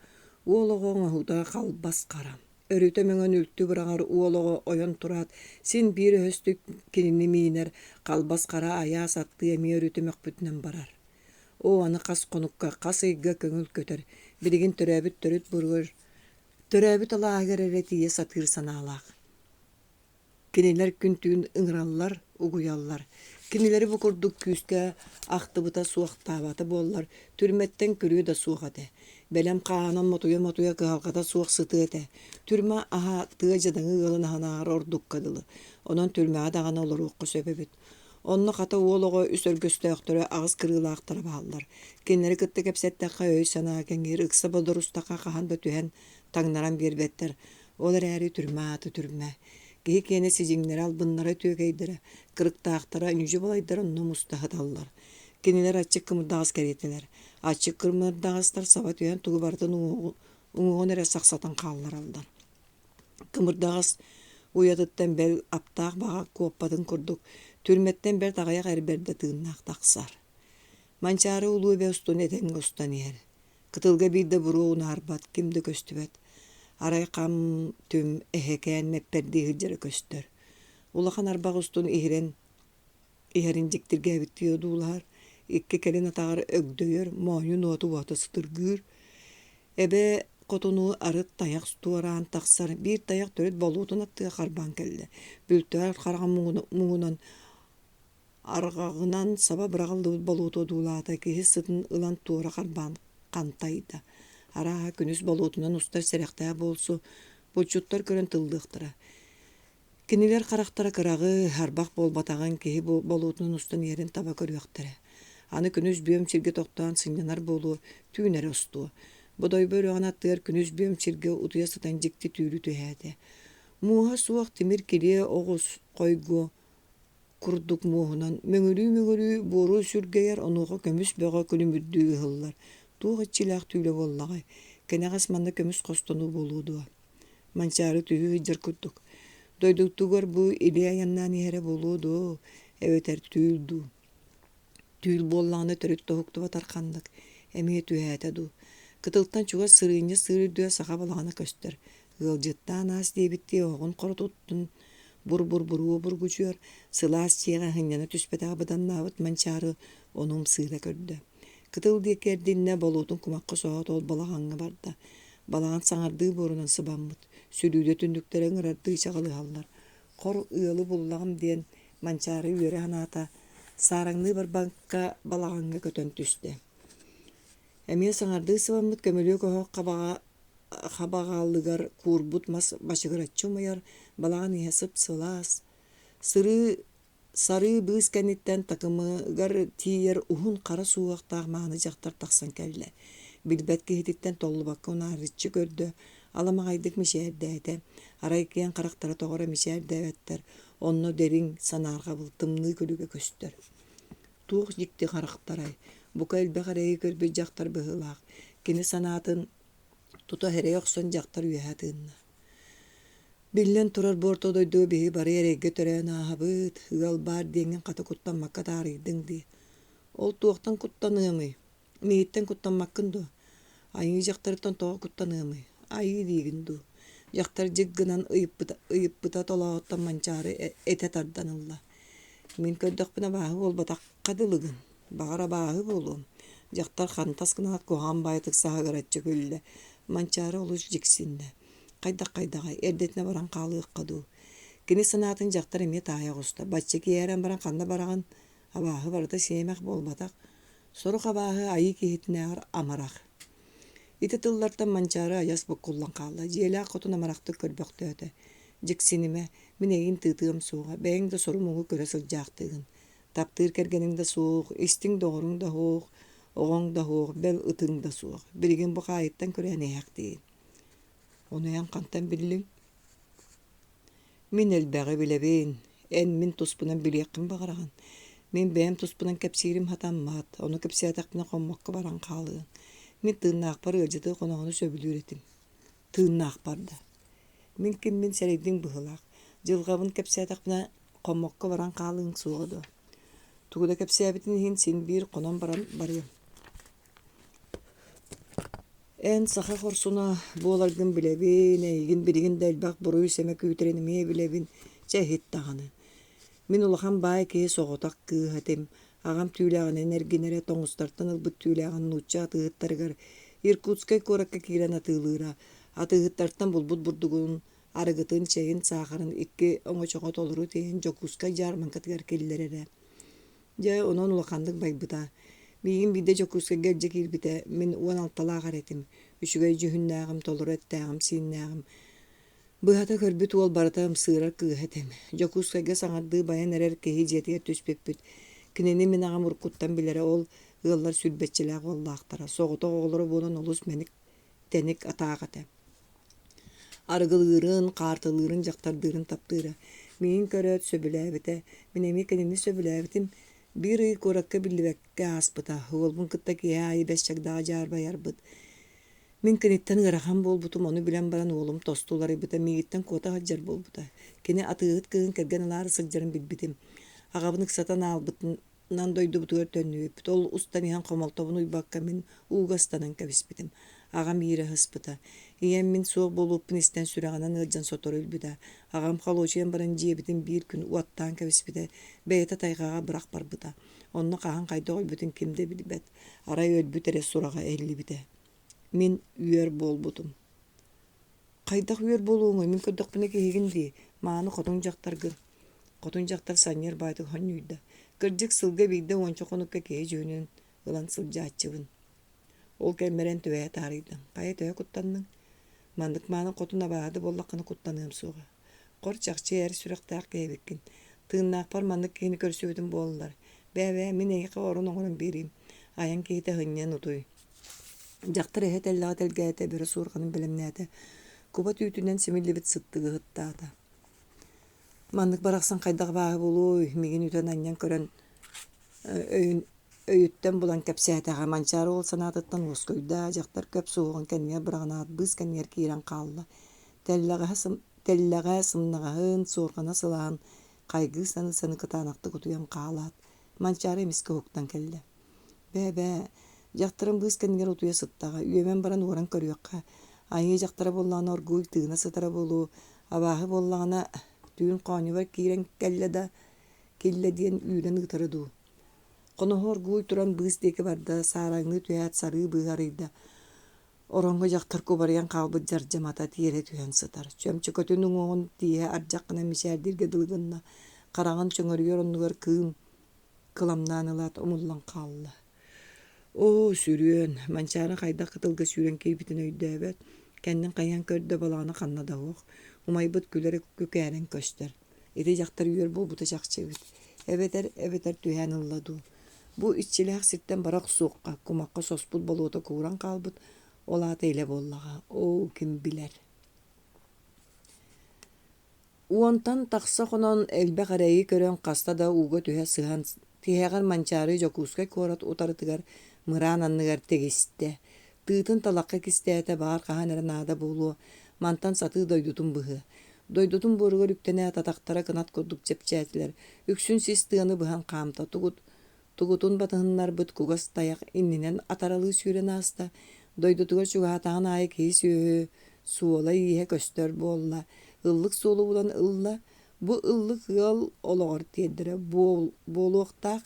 Уол оҕо оҥоһуута халбас хара, өрүтэ мөҥөн үлтү быраҕар уол оҕо ойон тураат, син биир өһөстүк кинини миинэр, халбас хара айаас аттыы эмиэ өрүтэ мөхпүтүнэн барар. Оо, аны хас хонукка, хас ыйга көҥүл көтөр, билигин төрөөбүт төрүт буругар. Төрөөбүт алааһыгар эрэ тиийэ сатыыр санаалаах. Кинилэр күн-түүн ыҥыраллар, угуйаллар. Кинилэри бу курдук күүскэ ахтыбыта суохтаабата буоллар, түрмэттэн күрүө да суох этэ. Бэлэм хааһынан мотуйа-мотуйа кыһалҕата суох сытыа этэ. Түрмэ аһа тыа дьадаҥы ыалын аһынааҕар ордукка дылы. Онон түрмэҕэ даҕаны олоруохха сөп эбит. Онно хата уол оҕо үс өргөстөөхтөрө, аҕыс кырыылаахтара бааллар. Кинилэри кытта кэпсэттэххэ өй-санаа кэҥиир, ыкса бодорустахха хаһан да түһэн, таҥнаран биэрбэттэр. Ол эрээри түрмэ аата түрмэ. Киһи киэнэ сидьиҥнэрэ, албыннара үтүөкэйдэрэ, кырыктаахтара, ньүдьү-балайдара онно муста сыталлар. Кинилэр аччык кымырдаҕас кэриэтилэр. Аччык кымырдаҕастар саба түһэн тугу барытын уҥуоҕун эрэ сахсатан хааллараллар. Кымырдаҕас уйатыттан бэл аптаах баҕа куоппатын курдук, түрмэттэн бэрт аҕыйах эр бэрдэ тыыннаах тахсар. Манчаары улуу эбэ устун этэҥҥэ устан иһэр. Кытылга биир да буруо унаарбат, ким да көстүбэт. Арай хам-түм эһэкээн мэппэрдии сылдьара көстөр. Улахан арбах устун иһирэн иһэрин дьиктиргээбиттии одуулаһар, икки кэлин атаҕар өгдөйөр, моонньун уота-уота сытыргыыр. Эбэ хотуну арыт тайах туораан тахсар, биир тайах төрүт болуотун аттыгар харбаан кэллэ. Бүлтөөр хараҕын муҥунан арҕаҕынан саба быраҕыллыбыт болуоту одуулаата, киһи сытын ылан туора харбаан хантайда. Арааһа, күнүс болуотунан устар сэрэхтээх буолсу, булчуттар көрөн тыллыахтара. Кинилэр харахтара кыраҕы, арбах буолбатаҕын киһи болуотунан устан иһэрин таба көрүөхтэрэ. Аны күнүс бүөм сиргэ тохтоон сынньанар буолуо, түүн эрэ устуо. Бодойбо үрэҕин аттыгар күнүс бүөм сиргэ утуйа сытан дьикти түүлү түһээтэ. Муоһа суох тимир килиэ оҕус хойгуо курдук муоһунан мөҥүрүү-мөҥүрүү буору сүргэйэр, онуоха көмүс бөҕө күлүмүрдүү ыһыллар. Туох иччилээх түүлэ буоллаҕай? Кэнэҕэс манна көмүс хостонуу буолуо дуо? Манчаары түһүү сылдьар курдук. Дойдутугар бу илии айаннаан иһэрэ буолуо дуо, эбэтэр түүл дуу? Түүл буоллаҕына төрүт да уһуктубатар ханнык, эмиэ түһээтэ дуу. Кытылтан чугас сырыынньа сыыр үрдүгэр саха балаҕана көстөр. Ыалдьыттаан аас диэбиттии оһоҕун хоротуттун бур-бур-буруо бургучуйар, сылаас дьиэҕэ сынньана түспэтэҕэ быданнаабыт Манчаары ону ымсыыра көрдө. Кытыл диэки эрдиннэ, болуотун кумахха соһоот ол балаҕаҥҥа барда. Балаҕан саҥардыы буорунан сыбаммыт, сүлүүдэ түннүктэрэ ыҥырардыы чаҕылыһаллар. Хор ыалы буллаҕым диэн Манчаары үөрэ санаата, саараҥныы барбакка балаҕаҥҥа көтөн түстэ. Эмиэ саҥардыы сыбаммыт көмүлүөк оһох хабаҕа хабаҕалыгар куурбут мас бачыгыраччы умайар, балаҕан иһэ сып-сылаас. Сырыы Сарыы быыс кэнниттэн такымыгар тиийэр уһун хара суһуохтаах мааны дьахтар тахсан кэллэ. Билбэт киһититтэн толлубакка унаарыччы көрдө, аламаҕайдык мичээрдээтэ. Арай киэҥ харахтара тоҕо эрэ мичээрдээбэттэр, онно дириҥ, санаарҕабыл, тымныы күлүгэ көстөр. Туох дьикти харахтарай, бука элбэх эрэйи көрбүт дьахтар быһыылаах. Кини санаатын тута эрэйэ охсон дьахтар үөһэ тыынна. Биллэн турар, бу орто дойдуга биһиги бары эрэйгэ төрөөн ааһабыт, ыал баар диэҥҥин хата куттаммакка таарыйдыҥ дии. Ол туохтан куттаныамый? Миигиттэн куттаммаккын дуо? Айыы дьахтарыттан тоҕо куттаныамый? Айыы диигин дуу? Дьахтар дьик гынан ыйыппыта, ыйыппыта толооһуттан Манчаары этэ тардан ылла. Мин көрдөхпүнэ абааһы буолбатахха дылыгын. Баҕар абааһы буолуом. Дьахтар хантас гынаат куһаҕан баайытык саһыгыраччы күллэ. Манчаары олус дьиксиннэ. Хайдах-хайдаҕай, эрдэтинэ баран хаалыахха дуу. Кини санаатын дьахтар эмиэ таайа оҕуста. Бачча киэһэрэн баран ханна бараҕын? Абааһы барыта сиэмэх буолбатах. Сорох абааһы айыы киһитинээҕэр амарах. Ити тыллартан Манчаары айас буккуллан хаалла. Дьиэлээх хотун амарахтык көрбөхтөөтө. Дьиксинимэ, мин эйигин тыытыам суоҕа, бэйэҥ да сору-муҥу көрө сылдьаахтыыгын. Таптыыр кэргэниҥ да суох, истиҥ доҕоруҥ да суох, оҕоҥ да суох, бэл ытыҥ да суох. Билигин бу хаайыттан күрээн иһээхтиигин. Ону эн хантан биллиҥ? Мин элбэҕи билэбин. Эн мин туспунан билиэххин баҕараҕын. Мин бэйэм туспунан кэпсиирим сатаммат, ону кэпсээтэхпинэ хоммокко баран хаалыаҥ. Мин тыыннаахпар ыалдьыты хоноһону сөбүлүүр этим. Тыыннаахпар да. Мин киммин сэрэйдиҥ быһыылаах. Дьылҕабын кэпсээтэхпинэ хоммокко баран хаалыаҥ суоҕа дуо? Тугу да кэпсээбитин иһин син биир хонон баран барыам. Эн саха хорсуна буоларгын билэбин, эйигин билигин да элбэх буруй-сэмэ күүтэрин эмиэ билэбин, чэ иһит даҕаны. Мин улахан баай киһи соҕотох кыыһа этим, аҕам түүлээҕинэн эргинэрэ, тоҥустартан ылбыт түүлээҕин нуучча атыыһыттарыгар Иркутскай куоракка киирэн атыылыыра. Атыыһыттартан булбут бурдугун, арыгытын, чэйин, саахарын икки оҥочоҕо толору тиэйэн Дьокуускай дьаарбаҥкатыгар киллэрэрэ. Дьэ, онон улаханнык байбыта. Миигин биирдэ Дьокуускайга илдьэ киирбитэ, мин 16-лаах эрэ этим. Үчүгэй дьүһүннээҕим, толору эттээҕим-сииннээҕим. Быһата көрбүт уол барыта ымсыырар кыыһа этим. Дьокуускайга саҥардыы байан эрэр киһи дьиэтигэр түспүппүт. Кинини мин аҕам уруккуттан билэрэ, ол ыаллар сүүрбэччэлээх уоллаахтара. Соҕотох оҕолоро буолан олус мэник тэник атаах этэ. Арыгылыырын, хаартылыырын, дьахтардыырын таптыыра. Миигин көрөөт сөбүлээбитэ. Мин эмиэ кинини сөбүлээбитим. Биир ый куоракка биллибэккэ ааспыта. Уолбун кытта киэһэ аайы бэс чагдаҕа дьаарбайарбыт. Мин киниттэн ыарахан буолбутум, ону билэн баран уолум тосту уларыйбыта, миигиттэн куота сылдьар буолбута. Кини атыыһыт кыыһын кэргэн ылаары сылдьарын билбитим. Аҕабын ыксатан аалбытынан дойдубутугар төннүбүппүт. Ол устан иһэн хомолтобун уйбакка мин ууга ыстанан кэбиспитим. Аҕам иирэ сыспыта. Ийэм мин суох буолуохпун истэн сүрэҕинэн ыалдьан сотору өлбүтэ. Аҕам холуочуйан баран дьиэбитин биир күн уоттаан кэбиспитэ, бэйэтэ тайҕаҕа бырах барбыта. Онно хаһан хайдах өлбүтүн ким да билбэт. Арай өлбүт эрэ сураҕа иһиллибитэ. Мин үөр буолбутум. Хайдах үөр буолуоҥуй, мин көрдөхпүнэ киһигин дии, мааны хотун дьахтаргын. Хотун дьахтар санньыар баайтык сонньуйда. Кырдьык сылга биирдэ уонча хонукка киһи дьүһүнүн ылан сылдьааччыбын. Ол кэммэр эн түбэһэ таарыйдыҥ. Хайа төһө куттанныҥ? Маннык мааны хотун абааһы да буоллаххына куттаныам суоҕа. Хор чахчы эр сүрэхтээх киһи эбиккин. Тыыннаахпар маннык киһини көрсүбүтүм буоллар. Бээ-бээ, мин эйиэхэ орон оҥорон биэриим. Айан киһитэ сынньан утуй. Дьахтар эһэ тэллэҕэ тэлгээтэ, бөрө суорҕанын бэлэмнээтэ, куба түүтүнэн симиллибит сыттыгы ыһыктаата. Маннык барахсан хайдах абааһы буолуой, миигин үтэн-анньан көрөн өйүн өйүттэн булан кэпсээтэҕэ. Манчаары уол санаатыттан уоскуйда, дьахтар көп суһуоҕун кэннигэр быраҕынаат быыс кэннигэр киирэн хаалла. Тэллэҕэ, тэллэҕэ сымнаҕаһын, суорҕана сылааһын хайгыы саныы-саныы кытаанахтык утуйан хаалаат, Манчаары эмискэ уһуктан кэллэ. Бээ-бээ, дьахтарым быыс кэннигэр утуйа сыттаҕа, үөмэн баран уоран көрүөххэ. Айыы дьахтара буоллаҕына оргууй тыына сытара буолуо, абааһы буоллаҕына түүн хоонньубар киирэн кэллэ да, киллэ диэн үүрэн ыытара дуу. Хоноһо оргууй туран быыс диэки барда, саараҥныы түһээт сарыы быыһы арыйда. Ороҥҥо дьахтар кубарыйан хаалбыт дьардьамата тиэрэ түһэн сытар. Чөмчөкөтүн уҥуоҕун тииһэ ардьах гынан мичээрдииргэ дылы гынна, хараҕын чөҥөрүйэр оннугар кыым кыламнаан ылаат умуллан хаалла. Оо, сүрүөн, Манчаары хайдах кытылга сүүрэн киирбитин өйдөөбөт, кэннин хайыһан көрдө, балаҕана ханна да суох, умайбыт күлэрэ күкээрэн көстөр. Ити дьахтар үөр буолбута чахчы эбит. Эбэтэр, эбэтэр түһээн ылла дуу. Бу иччилээх сиртэн бара охсуохха, кумахха соспут болуота кууран хаалбыт, ол аата илэ буоллаҕа, оо, ким билэр. Уонтан тахса хонон элбэх эрэйи көрөн хаста да ууга түһэ сыһан, тиһэҕэр Манчаары Дьокуускай куорат утарытыгар мыраан анныгар тигистэ. Тыытын талахха кистээтэ, баҕар хаһан эрэ наада буолуо, мантан сатыы дойдутун быһыа. Дойдутун буоругар үктэнээт атахтара кынат курдук чэпчээтилэр, үксүн сис тыаны быһан хаамта, тугут Тугутун батыһыннарбыт кугас тайах иннинэн атаралыы сүүрэн ааста, дойдутугар чугаһаатаҕын аайы киһи-сүөһү суола-ииһэ көстөр буолла, ыллык суолу булан ылла, бу ыллык ыал олоҕор тиэрдэрэ буолуохтаах,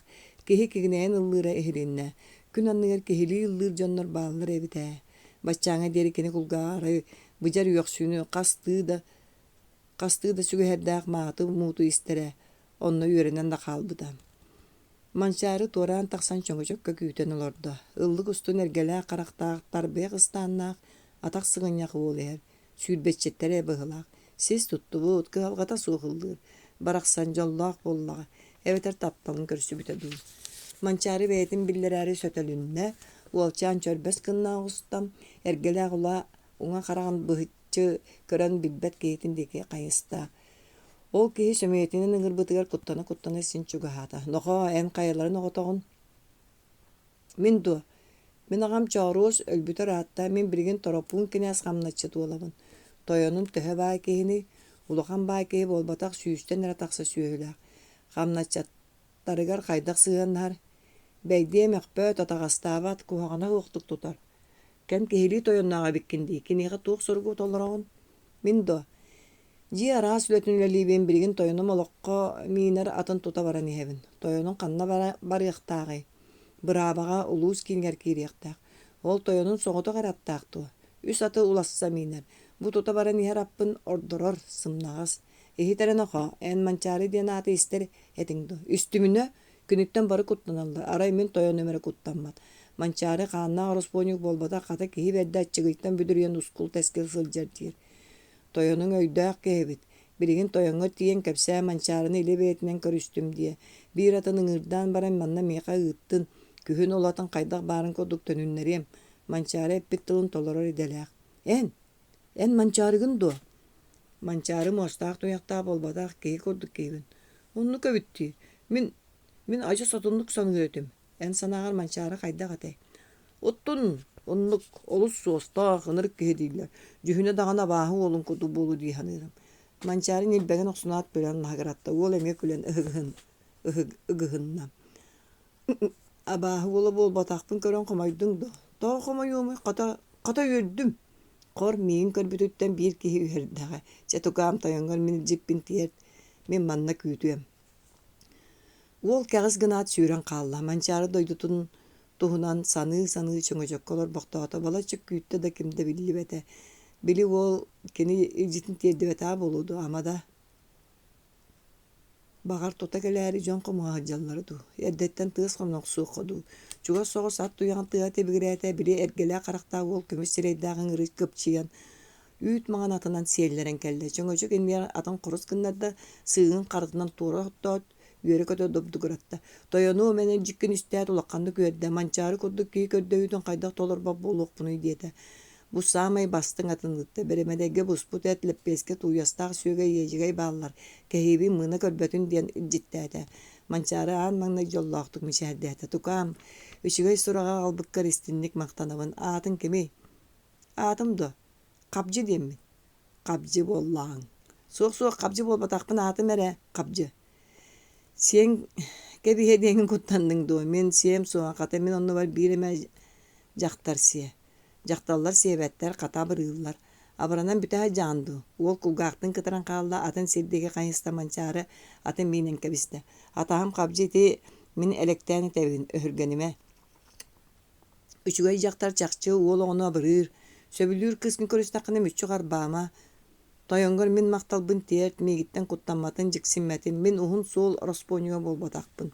киһи кигинэйэн ыллыыра иһилиннэ, күн анныгар киһилии ыллыыр дьоннор бааллар эбит ээ. Баччааҥҥа диэри кини кулгааҕар быдьар үөхсүүнү хастыы да хастыы да сүгэһэрдээх мааты-мууту истэрэ, онно үөрэнэн да хаалбыта. Манчаары туораан тахсан чөҥөчөккө күүтэн олордо. Ыллык устун эргэлээх харахтаах, тарбыйах ыстааннаах, атах сыгынньах уол иһэр. Сүүрбэччэттэрэ быһылаах. Сис туттубут, кыһалҕата суох ыллыыр. Барахсан дьоллоох буоллаҕа, эбэтэр тапталын көрсүбүтэ дуу. Манчаары бэйэтин биллэрээри сөтөлүннэ, уолчаан чөрбөс гынна оҕуста, эргэлээх ула уҥа хараҕын быһыччы көрөн билбэт киһитин диэки хайыста. Ол киһи сөмүйэтинэн ыҥырбытыгар куттана-куттана син чугаһаата: «Нохоо, эн хайаларын оҕотоҕун?» «Мин дуо? Мин аҕам Чооруос өлбүтэ ыраатта, мин билигин Торопуун кинээс хамначчыт уолабын. Тойонум төһө баай киһиний? Улахан баай киһи буолбатах, сүүстэн эрэ тахса сүөһүлээх. Хамначчыттарыгар хайдах сыһыаннаһар? Бэйдиэ мөхпөт, атаҕастаабат, куһаҕана суохтук тутар. Кэм киһилии тойонноох эбиккин дии, киниэхэ туох соругу толороҕун? Мин дуо? Дьиэ араас үлэтин үлэлиибин, билигин тойонум олоххо миинэр атын тута баран иһэбин. Тойонуҥ ханна барыахтааҕый? Быраабаҕа улуус киинигэр киириэхтээх. Ол тойонун соҕотох эрэ аттаах дуо? Үс аты уласса миинэр. Бу тута баран иһэр аппын ордорор, сымнаҕас. Иһит эрэ нохоо, эн Манчаары диэн ааты истэр этиҥ дуо? Үстүмүнэ, күнүттэн бары куттаналлар, арай мин тойонум эрэ куттаммат. Манчаары хааннаах ороспуонньук буолбатах, хата киһи бэрдэ аччыгыйтан бүдүрүйэн ускул-тэскил сылдьар диир. Тойонуҥ өйдөөх киһи эбит. Билигин тойоҥҥо тиийэн кэпсээ Манчаарыны илэ бэйэтинэн көрүстүм диэ. Биир атын ыҥыырдаан баран манна миэхэ ыыттын. Күһүн ол атын хайдах баарын курдук төнүннэриэм. Манчаары эппит тылын толорор идэлээх. Эн, эн Манчаарыгын дуо? Манчаары муостаах-туйахтаах буолбатах киһи курдук киһибин. Оннук эбит дии. Мин, мин адьас отуннук саныыр этим. Эн санааҕар Манчаары хайдах этэй? Оттон оннук олус суостаах, ынырык киһи дииллэр. Дьүһүнэ даҕаны абааһы уолун курдук буолуо дии саныырым. Манчаары ньилбэгин охсунаат күлэн маһыгыратта. Уол эмиэ күлэн ыһыгыһын, ыһыг, ыгыһынна. Абааһы уола буолбатахпын көрөн хомойдуҥ дуо? Тоҕо хомойуомуй, хата, хата үөрдүм. Хор миигин көрбүтүттэн биир киһи үһэрдэҕэ. Чэ, тукаам тойоҥҥор мин илдьиппин тиэрт, мин манна күүтүөм. Уол кэҕис гынаат сүүрэн хаалла. Манчаары дойдутун туһунан саныы-саныы чөҥөчөккө олорбохтоото. Балачча күүттэ да ким да биллибэтэ. Били уол кини илдьитин тиэрдибэтэҕэ буолуо дуо, ама да Баҕар, тута кэлээри дьон хомуһа сылдьаллара дуу, эрдэттэн тыас хонно охсуохха дуу, чугас соҕус ат туйаҕын тыаһа тибигирээтэ, били эргэлээх харахтаах уол көмүс сирэйдээх ыҥырыы кыпчыйан, үүт маҥан атынан сиэллэрэн кэллэ. Чөҥөчөк иннигэр атын хорус гыннарда, сыыһын харытынан туора охтоот, үөрэ-көтө добдугуратта. Тойонуом эн илдьиккин истээт улаханнык үөрдэ, Манчаары курдук киһи көрдөһүүтүн хайдах толорбот буолуохпунуй диэтэ. Бу саамай бастыҥ атын ыытта, бэрэмэдэйгэ буспут эт, лэппиэскэ тууйастаах сүөгэй, иэдьэгэй бааллар, кэһиибин мыына көрбөтүн диэн илдьиттээтэ. Манчаары аан маҥнай дьоллоохтук мичээрдээтэ. Тукаам, үчүгэй сураҕы аҕалбыккар истинник махтанабын. Аатыҥ кимий? Аатым дуо? Хабдьы диэммин. Хабдьы буоллаҕыҥ. Суох-суох, хабдьы буолбатахпын, аатым эрэ Хабдьы. Сиэҥ кэбиһэ диэҥҥин куттанныҥ дуо? Мин сиэм суоҕа, хата мин оннубар биир эмэ дьахтар сиэ. Дьахталлар сиэбэттэр, хата абырыыллар. Абыранан бүтэ сылдьаҕын дуу? Уол кулгаахтыын кытаран хаалла, атын сир диэки хайыста Манчаары атын миинэн кэбистэ. Атаһым хабдьы ити мин элэктээн этэбин, өһүргэнимэ. Үчүгэй дьахтар чахчы уол оҕону абырыыр, сөбүлүүр кыыскын көрүстэххинэ мүччү харбаама, Тойоҥҥор мин махталбын тиэрт, миигиттэн куттамматын, дьиксиммэтин, мин уһун суол ороспуонньуга буолбатахпын.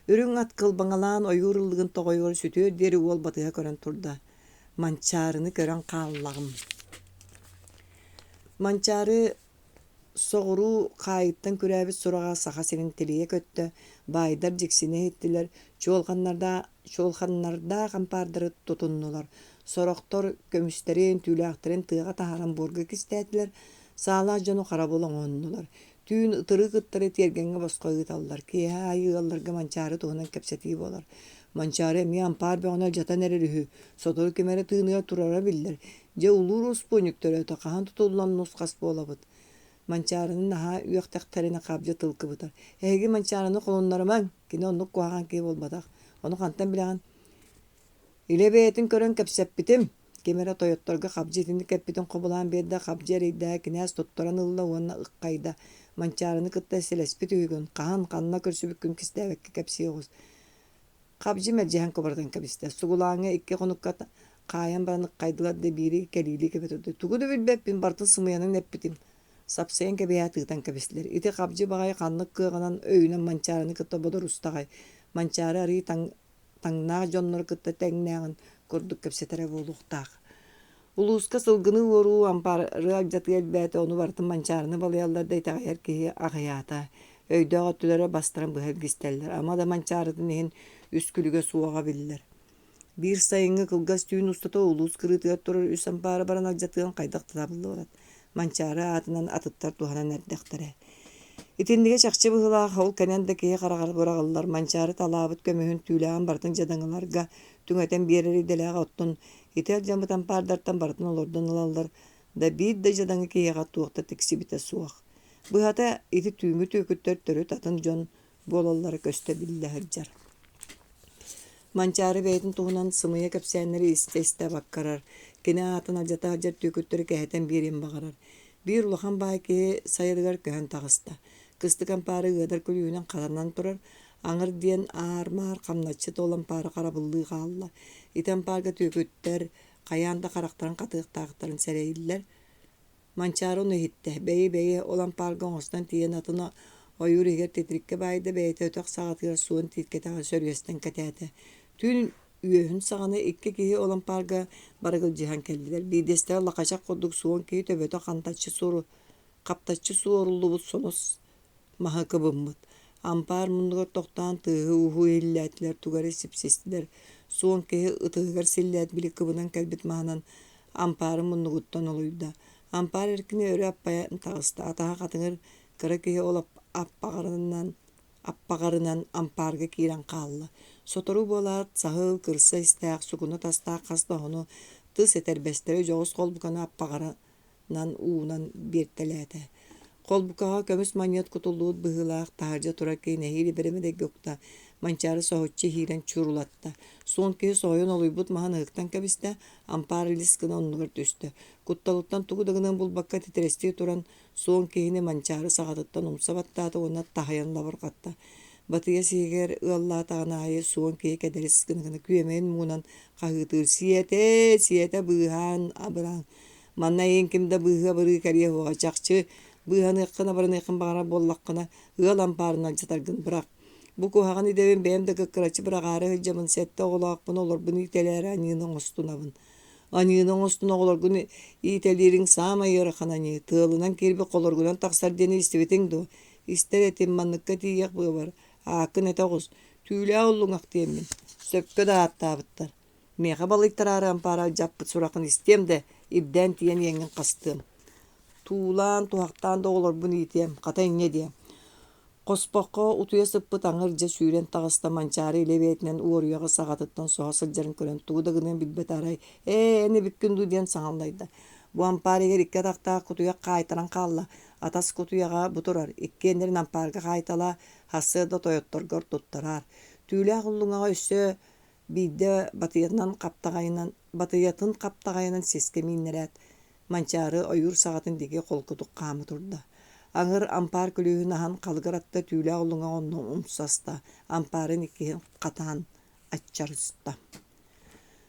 Үрүҥ ат кылбаҥалаан ойуур ыллыгын тоҕойугар сүтүөр диэри уол батыһа көрөн турда. Манчаарыны көрөн хааллаҕым. Манчаары соҕуруу хаайыттан күрээбит сураҕа Саха сирин тилийэ көттө, баайдар дьиксинэ иһиттилэр, чуолҕаннардаах ампаардары тутуннулар, Сорохтор көмүстэрин, түүлээхтэрин тыаҕа таһааран буорга кистээтилэр, саалаах дьону харабыл оҥоһуннулар. Түүн ытырык ыттары тиэргэҥҥэ босхо ыыталлар. Киэһэ аайы ыалларга Манчаары туһунан кэпсэтии буолар. Манчаары эмиэ ампаар бөҕөнү алдьатан эрэр үһү, сотору ким эрэ тыыныгар турара биллэр. Дьэ, улуу ороспуонньук төрөөтө, хаһан тутуллан нус-хас буолабыт? Манчаарыны наһаа үөхтэхтэринэ хабдьы тыл кыбытар. Эһиги Манчаарыны холуннарымаҥ, кини оннук куһаҕан киһи буолбатах. Ону хантан билэҕин? Илэ бэйэтин көрөн кэпсэппитим, ким эрэ тойотторго хабдьы итинник эппитин хобулаан биэрдэ, хабдьы эрэйдээҕи кинээс туттаран ылла уонна ыккайда. Манчаарыны кытта сэлэспит үһүгүн, хаһан, ханна көрсүбүккүн кистээбэккэ кэпсии оҕус. Хабдьы мэлдьэһэн кубарытан кэбистэ. Сугулааҥҥа икки хонукка хаайан баран ыккайдылар да биири кэлиилии кэбэ турда. Тугу да билбэппин, барытын сымыйанан эппитим. Сапсыйан кэбиһээт ыытан кэбистилэр. Ити хабдьы баҕайы ханнык кыаҕынан өйүнэн Манчаарыны кытта бодорустаҕай. Манчаары арыый таҥ таҥнаах дьоннору кытта тэҥнээҕин курдук кэпсэтэрэ буолуохтаах. Улууска сылгыны уоруу, ампаары алдьатыы элбээтэ, ону барытын Манчаарыны балыйаллар да итэҕэйэр киһи аҕыйаата. Өйдөөх өттүлэрэ бастарын быһа илгистэллэр. Ама да Манчаарытын иһин үс күлүгэ суоҕа биллэр. Биир сайыҥҥы кылгас түүн устата улуус кырыытыгар турар үс ампаары баран алдьатыан хайдах да табыллыбат. Манчаары аатынан атыттар туһанан эрдэхтэрэ. Итиннигэ чахчы быһыылаах, ол кэнэн да киһи хараҕар быраҕыллар Манчаары талаабыт көмүһүн түүлээҕин барытын дьадаҥыларга түҥэтэн биэрэр идэлээх оттон ити алдьаммыт ампаардартан барытын олордон ылаллар да биир да дьадаҥы киһиэхэ туох да тиксибитэ суох. Быһата, ити түүҥҥү түөкүттэр төрүт атын дьон буолаллара көстө биллэ сылдьар. Манчаары бэйэтин туһунан сымыйа кэпсээннэри истэ-истэ абаккарар, кини аатын алдьата сылдьар түөкүттэри кэһэтэн биэриэн баҕарар. Биир улахан баай киһи сайылыгар көһөн таҕыста. Кыстык ампаары ыадар күлүүһүнэн хатанан турар, аҥыр диэн аар-маар хамначчыт ол ампаары харабыллыы хаалла. Ити ампаарга түөкүттэр, Хайаан да харахтарын хатыахтаахтарын сэрэйиллэр. Манчаары ону иһиттэ, бэйи-бэйи ол ампаарга оҥостон тиийэн атын ойуур иһигэр титириккэ баайда, бэйэтэ өтөх саҕатыгар суон тиит кэтэҕэр сөрүөстэн кэтээтэ. Түүн үөһүн саҕана икки киһи ол ампаарга барыгылдьыһан кэллилэр. Биирдэстэрэ лахачах курдук суон киһи төбөтө хантаччы суору хаптаччы суоруллубут сонос маһы кыбыммыт. Ампаар муннугар тохтоон тыаһы-ууһу иһиллээтилэр, тугу эрэ сипсистилэр. Суон киһи ытыһыгар силлээт били кыбынан кэлбит маһынан ампаарын муннугуттан олуйда. Ампаар эркини өрө аппайан таҕыста. Атаһа хатыҥыр кыра киһи ол аппаҕарынан аппаҕарынан ампаарга киирэн хаалла. Сотору буолаат, саһыл, кырса истээх, сукуна тастаах хас да оһону тыс этэрбэстэри дьоҕус холбуканы аппаҕара нан уунан биэртэлээтэ. Холбукаҕа көмүс манньыат кутуллубут быһыылаах таһырдьа турар киһи нэһиилэ бэрэмэдэйгэ укта, Манчаары соһуччу иһиирэн чурулатта. Суон киһи соһуйан олуйбут маһын ыһыктан кэбистэ, ампаар илис гына оннугар түстэ. Кутталыттан тугу да гынан булбакка титирэстии туран, суон киһини Манчаары саҕатыттан умса баттаата уонна таһыйан лабырҕатта. Батыйа сиһигэр ыаллаатаҕын аайы суон киһи кэдэрис гына-гына күөмэйин муҥунан хаһыытыыр: «Сиэтэ, сиэтэ быыһаан абыраан Манна эйигин ким да быыһыы-абырыы кэлиэ суоҕа, чахчы, быыһаныаххын-абырыныаххын баҕарар буоллаххына, ыал ампаарын алдьатаргын бырах. Бу куһаҕан идэбин бэйэм да кыккыраччы быраҕаары сылдьабын, сэттэ оҕолоохпун, олорбун иитэлээри аньыыны оҥостунабын. Аньыыны оҥостун оҕолоргун иитэлиириҥ саамай ыарахан аньыы, тыалынан киирбит холоругунан тахсар диэни истибитиҥ дуо? Истэр этим, манныкка тиийиэх быабар, ааккын этэ оҕус, түүлээх уллуҥах диэммин. Сөпкө да ааттаабыттар. Миэхэ балыйтараары ампаара алдьаппыт сураххын истиэм да, ирдээн тиийэн иэҥҥин хастыам. Туулаан, туһахтаан да оҕолорбун иитиэм, хата инньэ диэ. Хоспоххо утуйа сыппыт аҥыр дьэ сүүрэн таҕыста Манчаары илэ бэйэтинэн уоруйаҕы саҕатыттан соһо сылдьарын көрөн тугу да гыныан билбэт арай «Ээ, эн эбиккин дуу» диэн саҥаллайда. Бу ампаар иһигэр икки атахтаах кутуйах хаайтаран хаалла. Атас кутуйаҕа бу турар, иккиэннэрин ампаарга хаайталаа, сарсыарда тойотторгор туттараар. Түүлээх уллуҥаҕа өссө Биирдэ батыйатынан хаптаҕайынан батыйатын хаптаҕайынан сискэ мииннэрээт, Манчаары ойуур саҕатын диэки холкутук хаама турда. Аҥыр ампаар күлүүһүн аһан халыгыр атта түүлээх уллуҥах онно умсаста, ампаарын иккиһин хатаан аччарыста.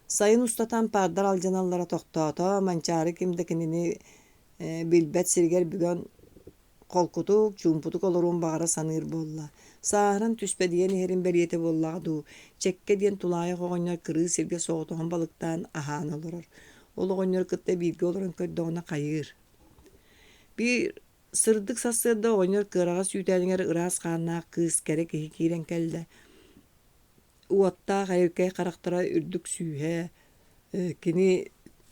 Сайын устата ампаардар алдьаналлара тохтоото, Манчаары ким да кинини билбэт сиригэр бүгэн Холкутук, чуумпутук олоруон баҕара саныыр буолла. Сааһыран түспэдийэн иһэрин бэлиэтэ буоллаҕа дуу, Чэккэ диэн тулаайах оҕонньор кырыы сиргэ соҕотоҕун балыктаан аһаан олорор. Ол оҕонньору кытта бииргэ олорон көрдөҕүнэ хайыыр. Биир сырдык сарсыарда оҕонньор кыараҕас үүтээнигэр ыраас хааннаах кыыс кэрэ киһи киирэн кэллэ. Уоттаах эйэркэй харахтара үрдүк сүүһэ, кини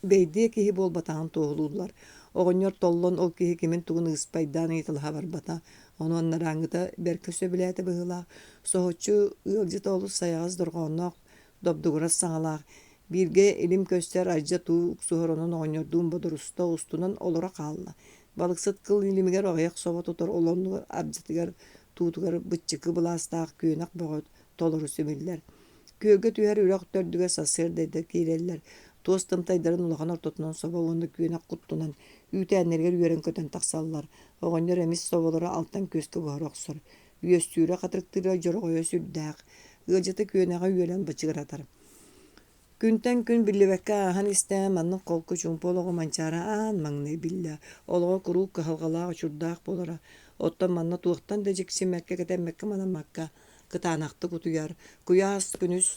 бэйдиэ киһи буолбатаҕын туоһулууллар. Оҕонньор толлон ол киһи кимин-тугун ыыспайдаан ыйыталаһа барбата. Ону анарааҥҥыта бэркэ сөбүлээтэ быһыылаах. Соһуччу ыалдьыта олус сайаҕас дорҕоонноох, добдугурас саҥалаах, бииргэ илим көстөр айдьа туу уксуһар онон оҕонньордуун бодоруста устунан олоро хаалла. Балыксыт кыл илимигэр аҕыйах собо тутар ол оннугар ардьатыгар туутугар быччыкы былаастаах күөнэх бөҕө толору симиллэр. Күөлгэ түһэр үрэх төрдүгэр сарсыарда эрдэ киирэллэр, туос тымтайдарын улахан ортотунан собо уонна күөнэх куттунан үүтээннэригэр үөрэн-көтөн тахсаллар. Оҕонньор эмис соболоро алтан күөскэ буһара охсор. Үөстүүрэ хатырыктыыра дьороҕойо сүрдээх. Ыалдьыта күөнэҕэ үөлэн бычыгыратар. Күнтэн күн биллибэккэ ааһан истэ, маннык холку чуумпу олоҕу Манчаары аан маҥнай биллэ. Олоҕо куруук кыһалҕалаах учурдаах буолара. Оттон манна туохтан да дьиксиммэккэ, кэтэммэккэ-манаммакка кытаанахтык утуйар, куйаас күнүс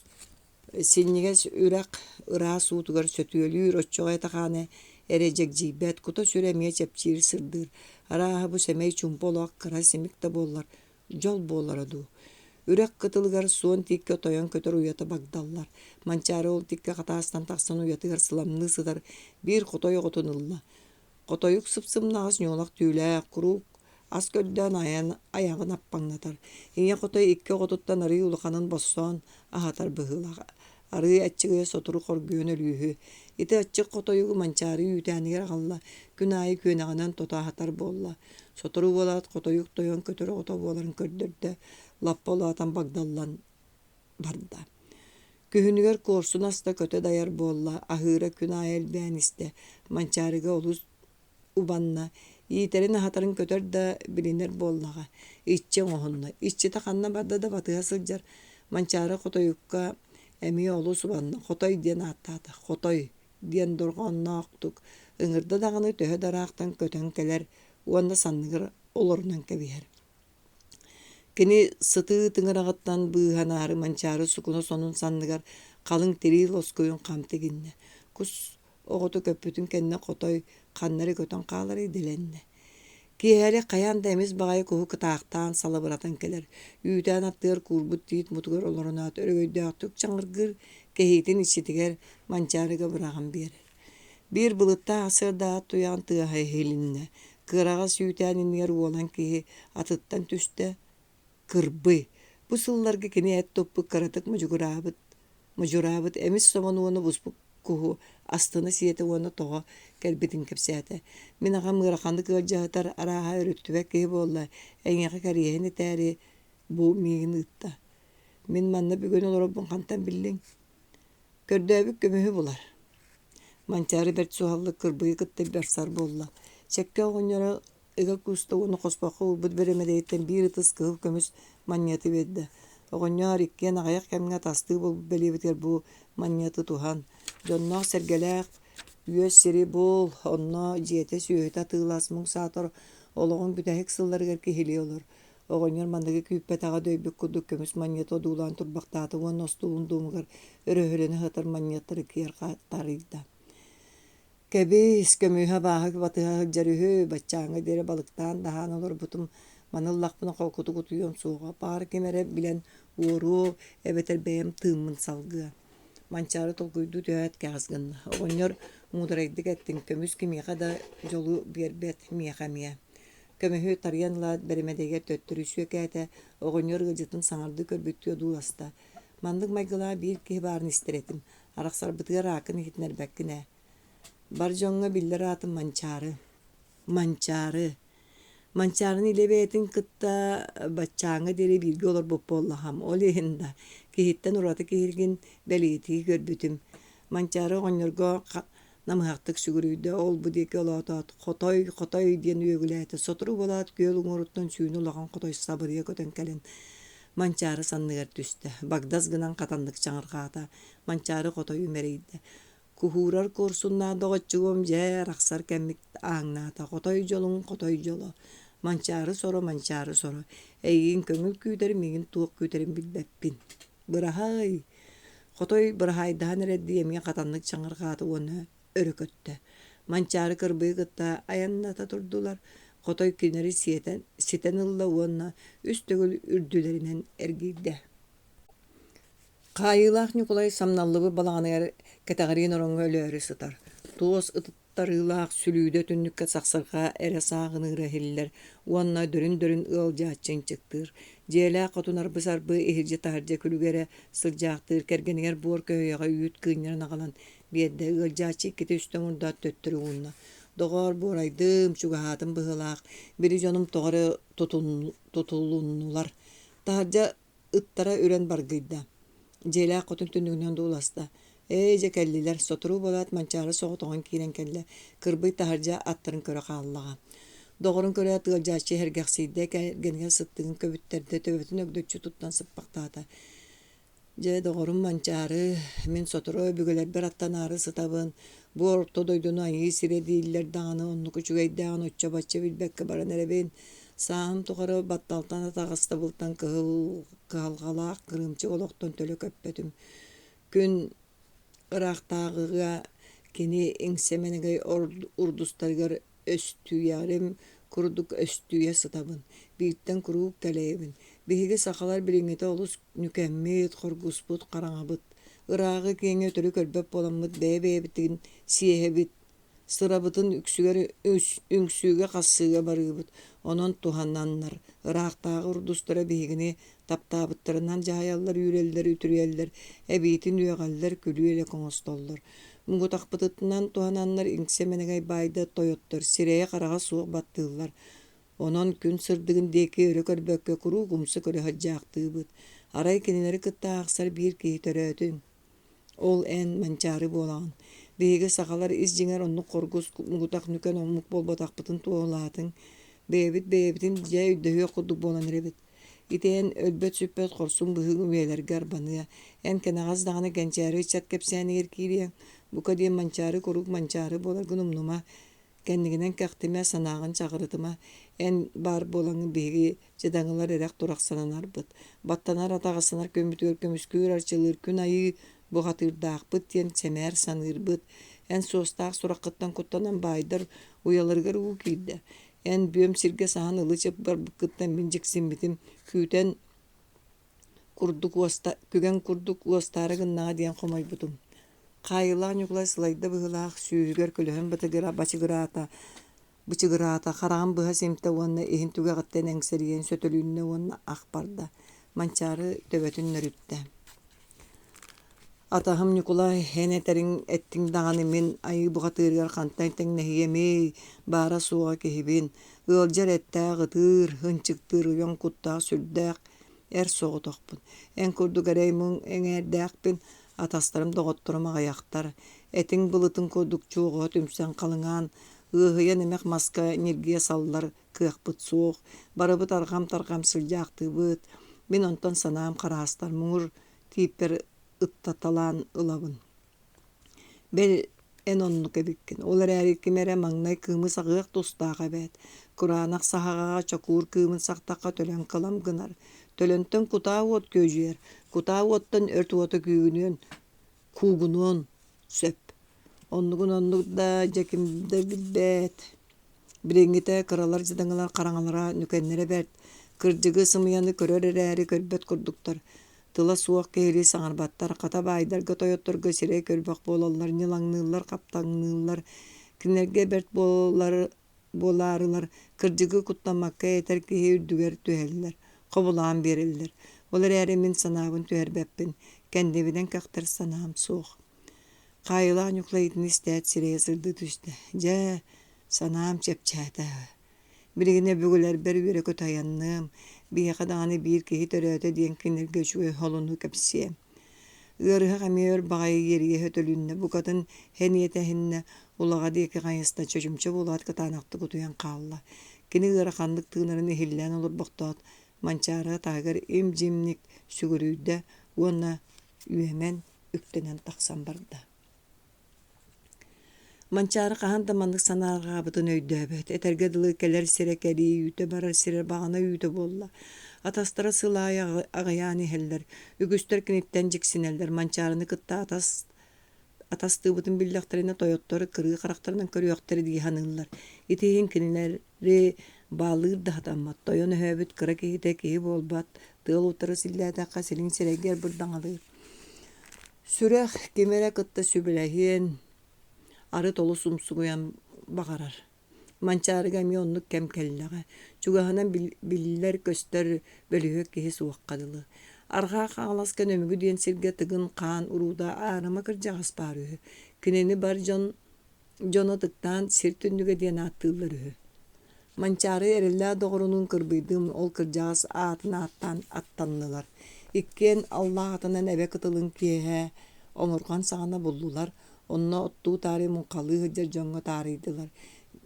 синньигэс үрэх ыраас уутугар сөтүөлүүр, оччоҕо этэ-хаана эрэ дьэгдьийбэт, кута-сүрэ эмиэ чэпчиир, сырдыыр. Арааһа бу сэмэй чуумпу олох кыра симик да буоллар, дьол буолара дуу. Үрэх кытылыгар суон тииккэ тойон көтөр уйата багдаллар. Манчаары ол тииккэ хатаастан тахсан уйатыгар сыламныы сытар биир хотой оҕотун ылла. Хотойук сып-сымнаҕас ньуолах түүлээх, куруук ас көрдөөн айан айаҕын аппаҥнатар. Ийэ хотой икки оҕотуттан арыый улаханын боссоон аһатар быһыылаах. Арыый аччыгыйа сотору хоргуйан өлүүһү. Ити аччык хотойугу Манчаары үүтээнигэр аҕалла, күн аайы күөнэҕинэн тото аһатар буолла. Сотору буолаат хотойук тойон көтөр оҕото буоларын көрдөрдө, лаппа улаатан багдаллан барда. Күһүнүгэр куорсун аста көтө дайар буолла, аһыыра күн аайы элбээн истэ. Манчаарыга олус убанна, иитэрин-аһатарын көтөр да билинэр буоллаҕа. Иччи оҥоһунна, иччитэ ханна барда да батыһа сылдьар. Манчаары хотойукка эмиэ олус убанна, Хотой диэн ааттаата. Хотой. диэн дорҕоонноохтук ыҥырда даҕаны төһө да ыраахтан көтөн кэлэр уонна санныгар олорунан кэбиһэр. Кини сытыы тыҥыраҕыттан быыһанаары Манчаары сукуна сонун санныгар халыҥ тирии лоскуйун хам тигиннэ. Кус оҕото көппүтүн кэннэ хотой ханна эрэ көтөн хаалар идэлэннэ. Киэһэлик хайаан да эмис баҕайы куһу кытаахтаан салыбыратан кэлэр, үүтээн аттыгар куурбут тиит мутугар олорунаат өрөгөйдөөхтүк чаҥыргыыр кэһиитин иччитигэр Манчаарыга быраҕан биэрэр. Биир былыттаах сарсыарда ат туйаҕын тыаһа иһилиннэ, кыараҕас үүтээн иннигэр уолан киһи атыттан түстэ, Кырбый, бу сылларга кини эт туппут кыратык модьугураабыт модьураабыт эмис собону уонна буспут куһу астына сиэтэ уонна тоҕо кэлбитин кэпсээтэ. Мин аҕам ыараханнык ыалдьаһытар, арааһа өрүттүбэт киһи буолла, эйиэхэ кэриэһин этээри бу миигин ыытта. Мин манна бүгүн олорорбун хантан биллиҥ? Көрдөөбүт көмүһү булар. Манчаары бэрт суһаллык кырбыйы кытта барсар буолла. Чэккэ оҕонньоро ыга кууста уонна хоспоххо уурбут бэрэмэдэйиттэн биир ытыс кыһыл көмүс манньыаты биэрдэ. Оҕонньоор иккиэн аҕыйах кэмҥэ атастыы буолбут бэлиэбитигэр бу манньыаты туһан, дьонноох-сэргэлээх үөс сири бул, онно дьиэтэ, сүөһүтэ атыылас, муҥ саатар олоҕуҥ бүтэһик сылларыгар киһилии олор. Оҕонньор манныгы күүппэтэҕэ дөйбүт курдук көмүс манньыаты одуулаан турбахтаата уонна остуолун дуомугар өрөһөлөнө сытар манньыаттары киэр таарыйда. Кэбис, көмүһэ абааһы батыһа сылдьар үһү, баччааҥҥа диэри балыктаан даһаан олорбутум, маны ыллахпына холкутук утуйуом суоҕа, баҕар ким эрэ билэн уоруо эбэтэр бэйэм тыыммын салгыа. Манчаары толкуйдуу түһээт кэҕис гынна. Оҕонньор муударайдык эттиҥ, көмүс кимиэхэ да дьолу биэрбэт, миэхэ эмиэ. Көмүһү тарыйан ылаат бэрэмэдэйигэр төттөрү сүөкээтэ, оҕонньор ыалдьытын саҥардыы көрбүттүү одууласта. Маннык майгылаах биир киһи баарын истэр этим, арахсарбытыгар ааккын иһитиннэрбэккин ээ. Бар дьоҥҥо биллэр аатым Манчаары. Манчаары. Манчаарыны илэ бэйэтин кытта баччааҥҥа диэри бииргэ олорбут буоллаҕым. Ол иһин да киһиттэн ураты киһиргин бэлиэтии көрбүтүм. Манчаары оҕонньорго намыһахтык сүгүрүйдэ, ол-бу диэки олоотоот, «Хотой, хотой» диэн үөгүлээтэ. Сотору буолаат күөл уҥуоруттан сүүнэ улахан хотой сабырыйа көтөн кэлэн Манчаары санныгар түстэ, багдас гынан хатаннык чаҥырҕаата. Манчаары хотойу мэрийдэ. Куһуурар куорсуннаах доҕоччугум дьэ арахсар кэммит ааҥнаата. Хотой дьолуҥ, хотой дьоло. Манчаары соро, манчаары соро. Эйигин көҥүл күүтэр, миигин туох күүтэрин билбэппин. Быраһаай! Хотой быраһаайдаһан эрэрдии эмиэ хатаннык чаҥырҕаата уонна өрө көттө. Манчаары кырбыйы кытта айанната турдулар. Хотой кинилэри сиэтэн, ситэн ылла уонна үс төгүл үрдүлэринэн эргийдэ. Хаайыылаах Ньукулай самналлыбыт балаҕаныгар кэтэҕириин ороҥҥо өлөөрү сытар. Туос ыттарыылаах сүлүүдэ түннүккэ сахсырҕа эрэ сааҕыныыра иһиллэр уонна дөрүн-дөрүн ыалдьааччы ынчыктыыр. Дьиэлээх хотун арбы-сарбы иһирдьэ-таһырдьа күлүгэ эрэ сылдьаахтыыр, кэргэнигэр буор көһүйэҕэ үүт кыынньаран аҕалан биэрдэ. Ыалдьааччы иккитэ-үстэ омурдаат төттөрү уунна. «Доҕоор, буорайдым, чугаһаатым быһыылаах, били дьонум тоҕо эрэ тутулуннулар. Таһырдьа Ыттара үрэн баргыйда, дьиэлээх хотун түннүгүнэн дууласта: «Ээ, дьэ кэллилэр, сотору буолаат Манчаары соҕотоҕун киирэн кэллэ, Кырбый таһырдьа аттарын көрө хааллаҕа». Доҕорун көрөөт ыалдьааччы иһэргэхсийдэ, кэргэнигэр сыттыгын көбүттэрдэ, төбөтүн өгдөччү туттан сыппахтаата. Дьэ, доҕорум Манчаары, мин сотору өбүгэлэрбэр аттанаары сытабын, бу орто дойдуну айыы сирэ дииллэр даҕаны оннук үчүгэйдээҕин оччо-бачча билбэккэ баран эрэбин. Сааһым тухары батталтан атаҕастабылтан кыһыл кыһалҕалаах кырыымчык олохтон төлө көппөтүм. Күн ыраахтааҕыга кини иҥсэ-мэнэгэй урдустарыгар өстүйэрим курдук өстүйэ сытабын, бииртэн куруук кэлэйэбин. Биһиги сахалар билиҥҥитэ олус нүкэммит, хоргуспут, хараҥабыт. Ырааҕы киэҥи өтөрү көрбөт буоламмыт бэйэ-бэйэбитин сиэһэбит, Сырабытын үксүгэр үҥсүүгэ-хассыыга барыыбыт, онон туһананнар, ыраахтааҕы урдустара биһигини таптаабыттарынан дьаһайаллар, үүрэллэр, үтүрүйэллэр, эбиитин үөҕэллэр, күлүү-элэк оҥостоллор. Муҥутахпытынан туһананнар иҥсэ-мэнэгэй баайда тойоттор сирэйэ-хараҕа суох баттыыллар. Онон күн сырдыгын диэки өрө көрбөккө куруук умса көрө сылдьаахтыыбыт. Арай кинилэри кытта аахсар биир киһи төрөөтүн. Ол эн Манчаары буолаҕын. Биһиги сахалар ис дьиҥэр оннук хоргус, муҥутах нүкэн омук буолбатахпытын туоһулаатыҥ. Бэйэбит бэйэбитин дьэ өйдөһүөх курдук буолан эрэбит. Ити эн өлбөт-сүппэт хорсун быһыыҥ үйэлэргэ арбаныа. Эн кэнэҕэс даҕаны кэнчээри ыччат кэпсээнигэр киириэҥ. Бука диэн Манчаары куруук Манчаары буоларгын умнума, кэннигинэн кэхтимэ, санааҕын чаҕырытыма. Эн баар буолаҥҥын биһиги дьадаҥылар эрэх-турах сананарбыт. Баттанар атаҕастанар күммүтүгэр көмүскүүр арчылыыр күн айыы бухатыырдаахпыт диэн сэмээр саныырбыт. Эн суостаах сураххыттан куттанан баайдар уйаларыгар уу киирдэ. Эн бүөм сиргэ саһан ылы-чып барбыккыттан мин дьиксиммитим, күүтэн курдук уоста, күгэн курдук уостаары гыннаҕа диэн хомойбутум. Хаайыылаах Ньукулай сылайда быһыылаах, сүүһүгэр көлөһүн батыгыра бачыгыраата, бычыгыраата, хараҕын быһа симтэ уонна иһин түгэҕиттэн эҥсэрийэн сөтөлүннэ уонна ах барда. Манчаары төбөтүн нөрүттэ. Атаһым Ньукулай, эн этэриҥ эттиҥ даҕаны мин айыы бухатыырыгар хантан тэҥнэһиэмий, баара-суоҕа киһибин, ыалдьар эттээх ытыыр, ынчыктыыр уйан куттаах сүрдээх эр соҕотохпун. Эн курдук эрэй-муҥ эҥээрдээхпин, атастарым доҕотторум аҕыйахтар. Этиҥ былытын курдук чуоҕуһа түмсэн халыҥаан, ыаһыйан эмэх маска ньиргийэ саллар кыахпыт суох, барыбыт арҕам-тарҕам сылдьаахтыыбыт. Мин онтон санаам хараастар муҥур тииппэр ыттаталаан ылабын. Бэл, эн оннук эбиккин. Ол эрээри ким эрэ маҥнай кыымы саҕыах тустаах эбээт. Кураанах саһаҕаҕа чокуур кыымын сахтахха төлөн кылам гынар. Төлөнтөн кутаа уот күөдьүйэр. Кутаа уоттан өрт уота күүгүнүөн, куугунуон сөп. Оннугун оннук да, дьэ ким да билбэт. Билиҥҥитэ кыралар дьадаҥылар хараҥалара нүкэннэрэ бэрт, кырдьыгы сымыйаны көрөр эрээри көрбөт курдуктар. Тыла суох киһилии саҥарбаттар, хата баайдарга тойотторго сирэй көрбөх буолаллар, ньылаҥныыллар, хаптаҥныыллар. Кинилэргэ бэрт буолар буолаарылар кырдьыгы куттаммакка этэр киһи үрдүгэр түһэллэр, хобулаан биэрэллэр. Ол эрээри мин санаабын түһэрбэппин, кэннибинэн кэхтэр санаам суох. Хаайылаах Ньукулай итини истээт сирэйэ сырдыы түстэ: «Дьэ, санаам чэпчээтэ. Билигин өбүгэлэрбэр үөрэ-көтө айанныам, биһиэхэ даҕаны биир киһи төрөөтө диэн кинилэргэ үчүгэй холону кэпсиэм». Ыарыһах эмиэ өр баҕайы иэрийэ сөтөлүннэ, букатын сэниэтэ эһиннэ, улаҕа диэки хайыста, чочумча буолаат кытаанахтык утуйан хаалла. Кини ыараханнык тыынарын иһиллээн олорбохтоот, Манчаары таһыгар им-дьимник сүгүрүйдэ уонна үөмэн үктэнэн тахсан барда. Манчаары хаһан да маннык санаарҕаабытын өйдөөбөт. Этэргэ дылы кэлэр сирэ кэлии үүтэ, барар сирэ баҕана үүтэ буолла. Атастара сыл аайы аҕыйаан иһэллэр. Үгүстэр киниттэн дьиксинэллэр. Манчаарыны кытта атас атастыыбытын биллэхтэринэ тойоттор кырыы харахтарынан көрүөхтэрэ дии саныыллар. Ити иһин кинилэри баалыыр да сатаммат. Тойон өһөөбүт кыра киһитэ киһи буолбат, тыал утары силлээтэххэ силиҥ сирэйгэр бырдаҥалыыр. Сүрэх кими эрэ кытта сүбэлэһиэн, арыт олус умсугуйан баҕарар. Манчаарыга эмиэ оннук кэм кэллэҕэ. Чугаһынан биллэр-көстөр бөлүһүөк киһи суохха дылы. Арҕаа Хаҥаласка Нөмүгү диэн сиргэ Тыгын Хаан уруута аарыма кырдьаҕас баар үһү. Кинини бар дьон дьоно ытыктаан сир түннүгэ диэн ааттыыллар үһү. Манчаары эрэллээх доҕорунуун кырбыйдыым ол кырдьаҕас аатын ааттаан аттаннылар. Иккиэн аллаах атынан эбэ кытылын киэһэ омурҕан саҕана буллулар, онно оттуу таарый муҥхалыы сылдьар дьоҥҥо таарыйдылар,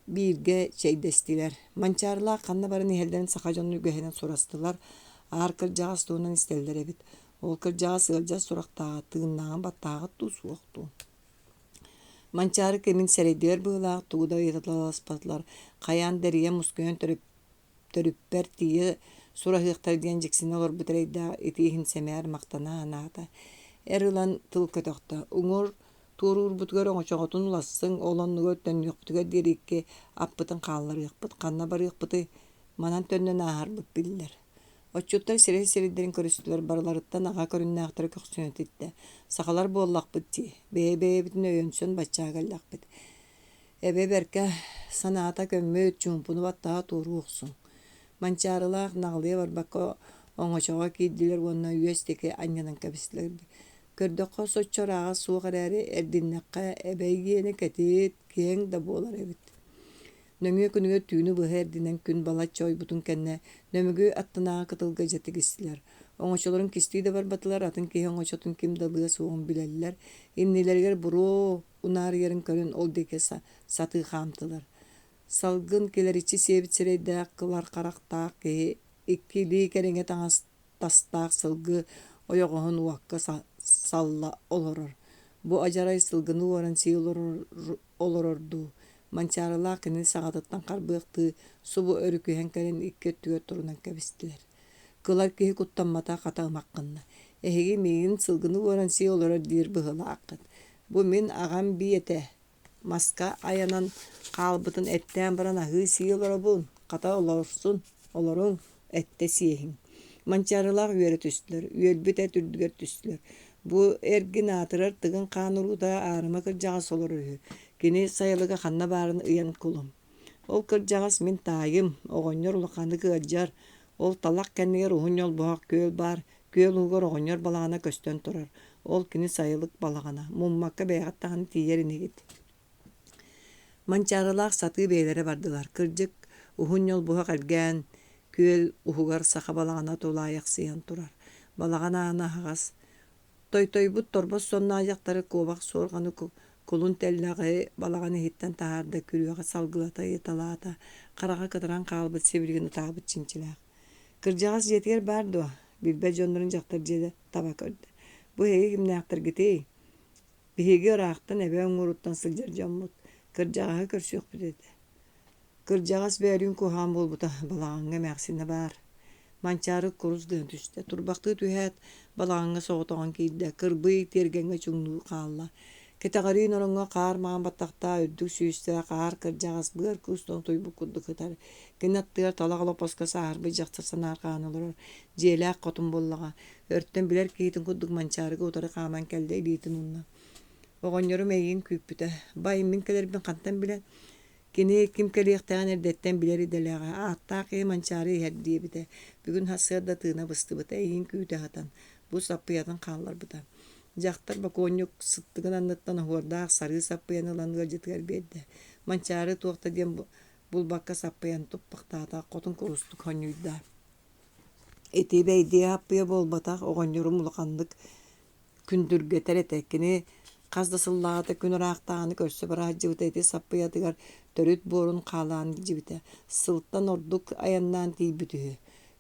бииргэ чэйдэстилэр. Манчаарылаах ханна баран иһэллэрин саха дьонун үгэһинэн сурастылар, аар кырдьаҕас туһунан истэллэр эбит. Ол кырдьаҕас ыалдьар сурахтааҕа, тыыннааҕын баттааҕыт дуу, суох дуу. Манчаары кэмин сэрэйдилэр быһыылаах, тугу да ыйыталаспатылар, хайаан да эрийэн-мускуйан төрүппэр тиийэ сураһыахтара диэн дьиксинэ олорбут эрэйдээх ити иһин сэмээр махтана санаата. Эр ылан тыл көтөхтө, уҥуор туоруурбутугар оҥочоҕутун улассыҥ, ол оннугар төннүөхпүтүгэр диэри икки аппытын хаалларыахпыт, ханна барыахпытый, манан төннөн ааһарбыт биллэр. Отчуттар сирэй сирэйдэрин көрүстүлэр, барыларыттан аҕа көрүҥнээхтэрэ көхсүнэ титтэ. Сахалар буоллахпыт дии, бэйэ-бэйэбитин өйөнсөн баччаа кэллэхпит. Эбэ бэркэ санаата көммүт, чуумпуну баттаһа туоруу охсуҥ. Манчаарылаах наҕылыйа барбакка оҥочоҕо киирдилэр уонна үөс диэки анньынан кэбистилэр. Көрдөххө соччо ырааҕа суох эрээри, эрдиннэххэ эбэ иэнэ кэтит, киэҥ да буолар эбит. Нөҥүө күнүгэр түүнү быһа эрдинэн күн балачча ойбутун кэннэ Нөмүгү аттынааҕы кытылга дьэ тигистилэр. Оҥочолорун кистии да барбатылар, атын киһи оҥочотун ким да ылыа суоҕун билэллэр. Иннилэригэр буруо унаарыйарын көрөн ол диэки сатыы хаамтылар. Салгын килэриччи сиэбит сирэйдээх, кылар харахтаах киһи икки илии кэриҥэ таҥас тастаах сылгы ойоҕоһун уокка салла олорор. Бу адьарай сылгыны уоран сии олорор дуу, Манчаарылаах кинини саҕатыттан харбыахтыы субу өрүкүһэн кэлэн икки өттүгэр турунан кэбистилэр. Кылар киһи куттаммата хата ымах гынна: «Эһиги миигин сылгыны уоран сии олорор диир быһыылааххыт. Бу мин аҕам биэтэ, маска айанан хаалбытын эттээн баран аһыы-сии олоробун, хата олорсун, олоруҥ, эттэ сиэһиҥ». Манчаарылаах үөрэ түстүлэр, үөлбүт эт үрдүгэр түстүлэр. Бу эргин аатырар Тыгын Хаан уруута аарыма кырдьаҕас олорор үһү. Кини сайылыга ханна баарын ыйан кулум. Ол кырдьаҕас мин таайым, оҕонньор улаханнык ыалдьар, ол талах кэннигэр уһун ньолбоһох күөл баар, күөл уһугар оҕонньор балаҕана көстөн турар, ол кини сайылык балаҕана, муммакка бэйэҕит даҕаны тиийэр инигит. Манчаарылаах сатыы бэйэлэрэ бардылар, кырдьык, уһун ньолбуһах элгээн, күөл уһугар саха балаҕана тулаайахсыйан турар. Балаҕан аана аһаҕас, Тойтойбут торбос сонноох дьахтары куобах суорҕаны кулун тэллэҕи балаҕан иһиттэн таһаарда, күрүөҕэ салгылата ыйыталаата, хараҕа кытаран хаалбыт сибилигин ытаабыт чинчилээх. Кырдьаҕас дьиэтигэр баар дуо? Билбэт дьоннорун дьахтар дьиэтэ таба көрдө. Бу эһиги кимнээхтэргитий? Биһиги ыраахтан эбэ оҥоруттан сылдьар дьоммут. Кырдьаҕаһы көрсүөхпүт этэ. Кырдьаҕас бөөлүүн куһаҕан буолбута, балаҕаҥҥа эмээхсинэ баар. Манчаары курус гына түстэ, турбахтыы түһээт, балаҕаҥҥа соҕотоҕун киирдэ, кырбый тиэргэҥҥэ чуҥнуу хаалла. Кэтэҕэриин ороҥҥо хаар маҥан баттахтаах үрдүк сүүстээх аар кырдьаҕас быар куустан утуйбут курдук сытар. Кини аттыгар талах олоппоско сааһырбыт дьахтар санаарҕаан олорор. Дьиэлээх хотун буоллаҕа. Өртөн билэр киһитин курдук Манчаарыга утары хааман кэллэ, илиитин уунна. Оҕонньорум эйигин күүппүтэ. Бай, мин кэлэрбин хантан билэн Кини ким кэлиэхтээҕин эрдэттэн билэр идэлээҕэ, ааттаах киһи Манчаары иһэр диэбитэ. Бүгүн сарсыарда тыына быстыбыта, эйигин күүтэ сытан, бу саппыйатын хаалларбыта. Дьахтар бокуонньук сыттыгын анныттан оһуордаах сарыы саппыйаны ылан ыалдьытыгар биэрдэ. Манчаары туох да диэн булбакка саппыйаны туппахтаата, хотун курустук сонньуйда. Ити бэйдиэ саппыйа буолбатах, оҕонньорум улаханнык күндүргэтэр этэ. Кини хас да сыллааҕыта күн ыраахтааҕыны көрсө бара сылдьыбыта ити саппыйатыгар төрүт буорун хаалаан илдьибитэ. Сылтан ордук айаннаан тиийбит үһү.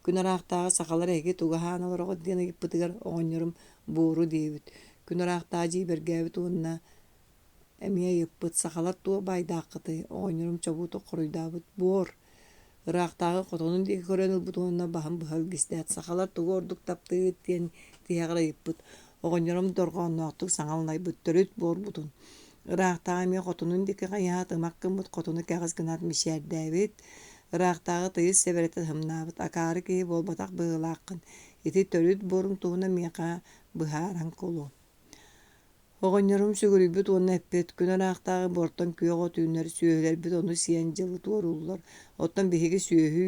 Күн ыраахтааҕы сахалар эһиги тугу аһаан олороҕут диэн ыйыппытыгар оҕонньорум буору диэбит. Күн ыраахтааҕы дьиибэргээбит уонна Эмиэ ыйыппыт: «Сахалар туох баайдааххытый?» Оҕонньорум чобуотук хоруйдаабыт: «Буор». Ыраахтааҕы хотонун диэки көрөн ылбыт уонна баһын быһа илгистээт: «Сахалар тугу ордук таптыыгыт?» диэн тиһэҕэр ыйыппыт. Оҕонньорум дорҕоонноохтук саҥа аллайбыт: «Төрүт буорбутун». Ыраахтааҕы эмиэ хотонун диэки хайыһаат, ымах гыммыт хотону кэҕис гынаат мичээрдээбит. Ыраахтааҕы тыйыс сэбэрэтэ ыһымнаабыт: «Акаары киһи буолбатах быһыылааххын, ити төрүт буоруҥ туһунан миэхэ быһааран кулу». Оҕонньорум сүгүрүйбүт уонна эппит: «Күн ыраахтааҕы буортан күөх от үүнэр, сүөһүлэрбит ону сиэн дьылы туорууллар, оттон биһиги сүөһү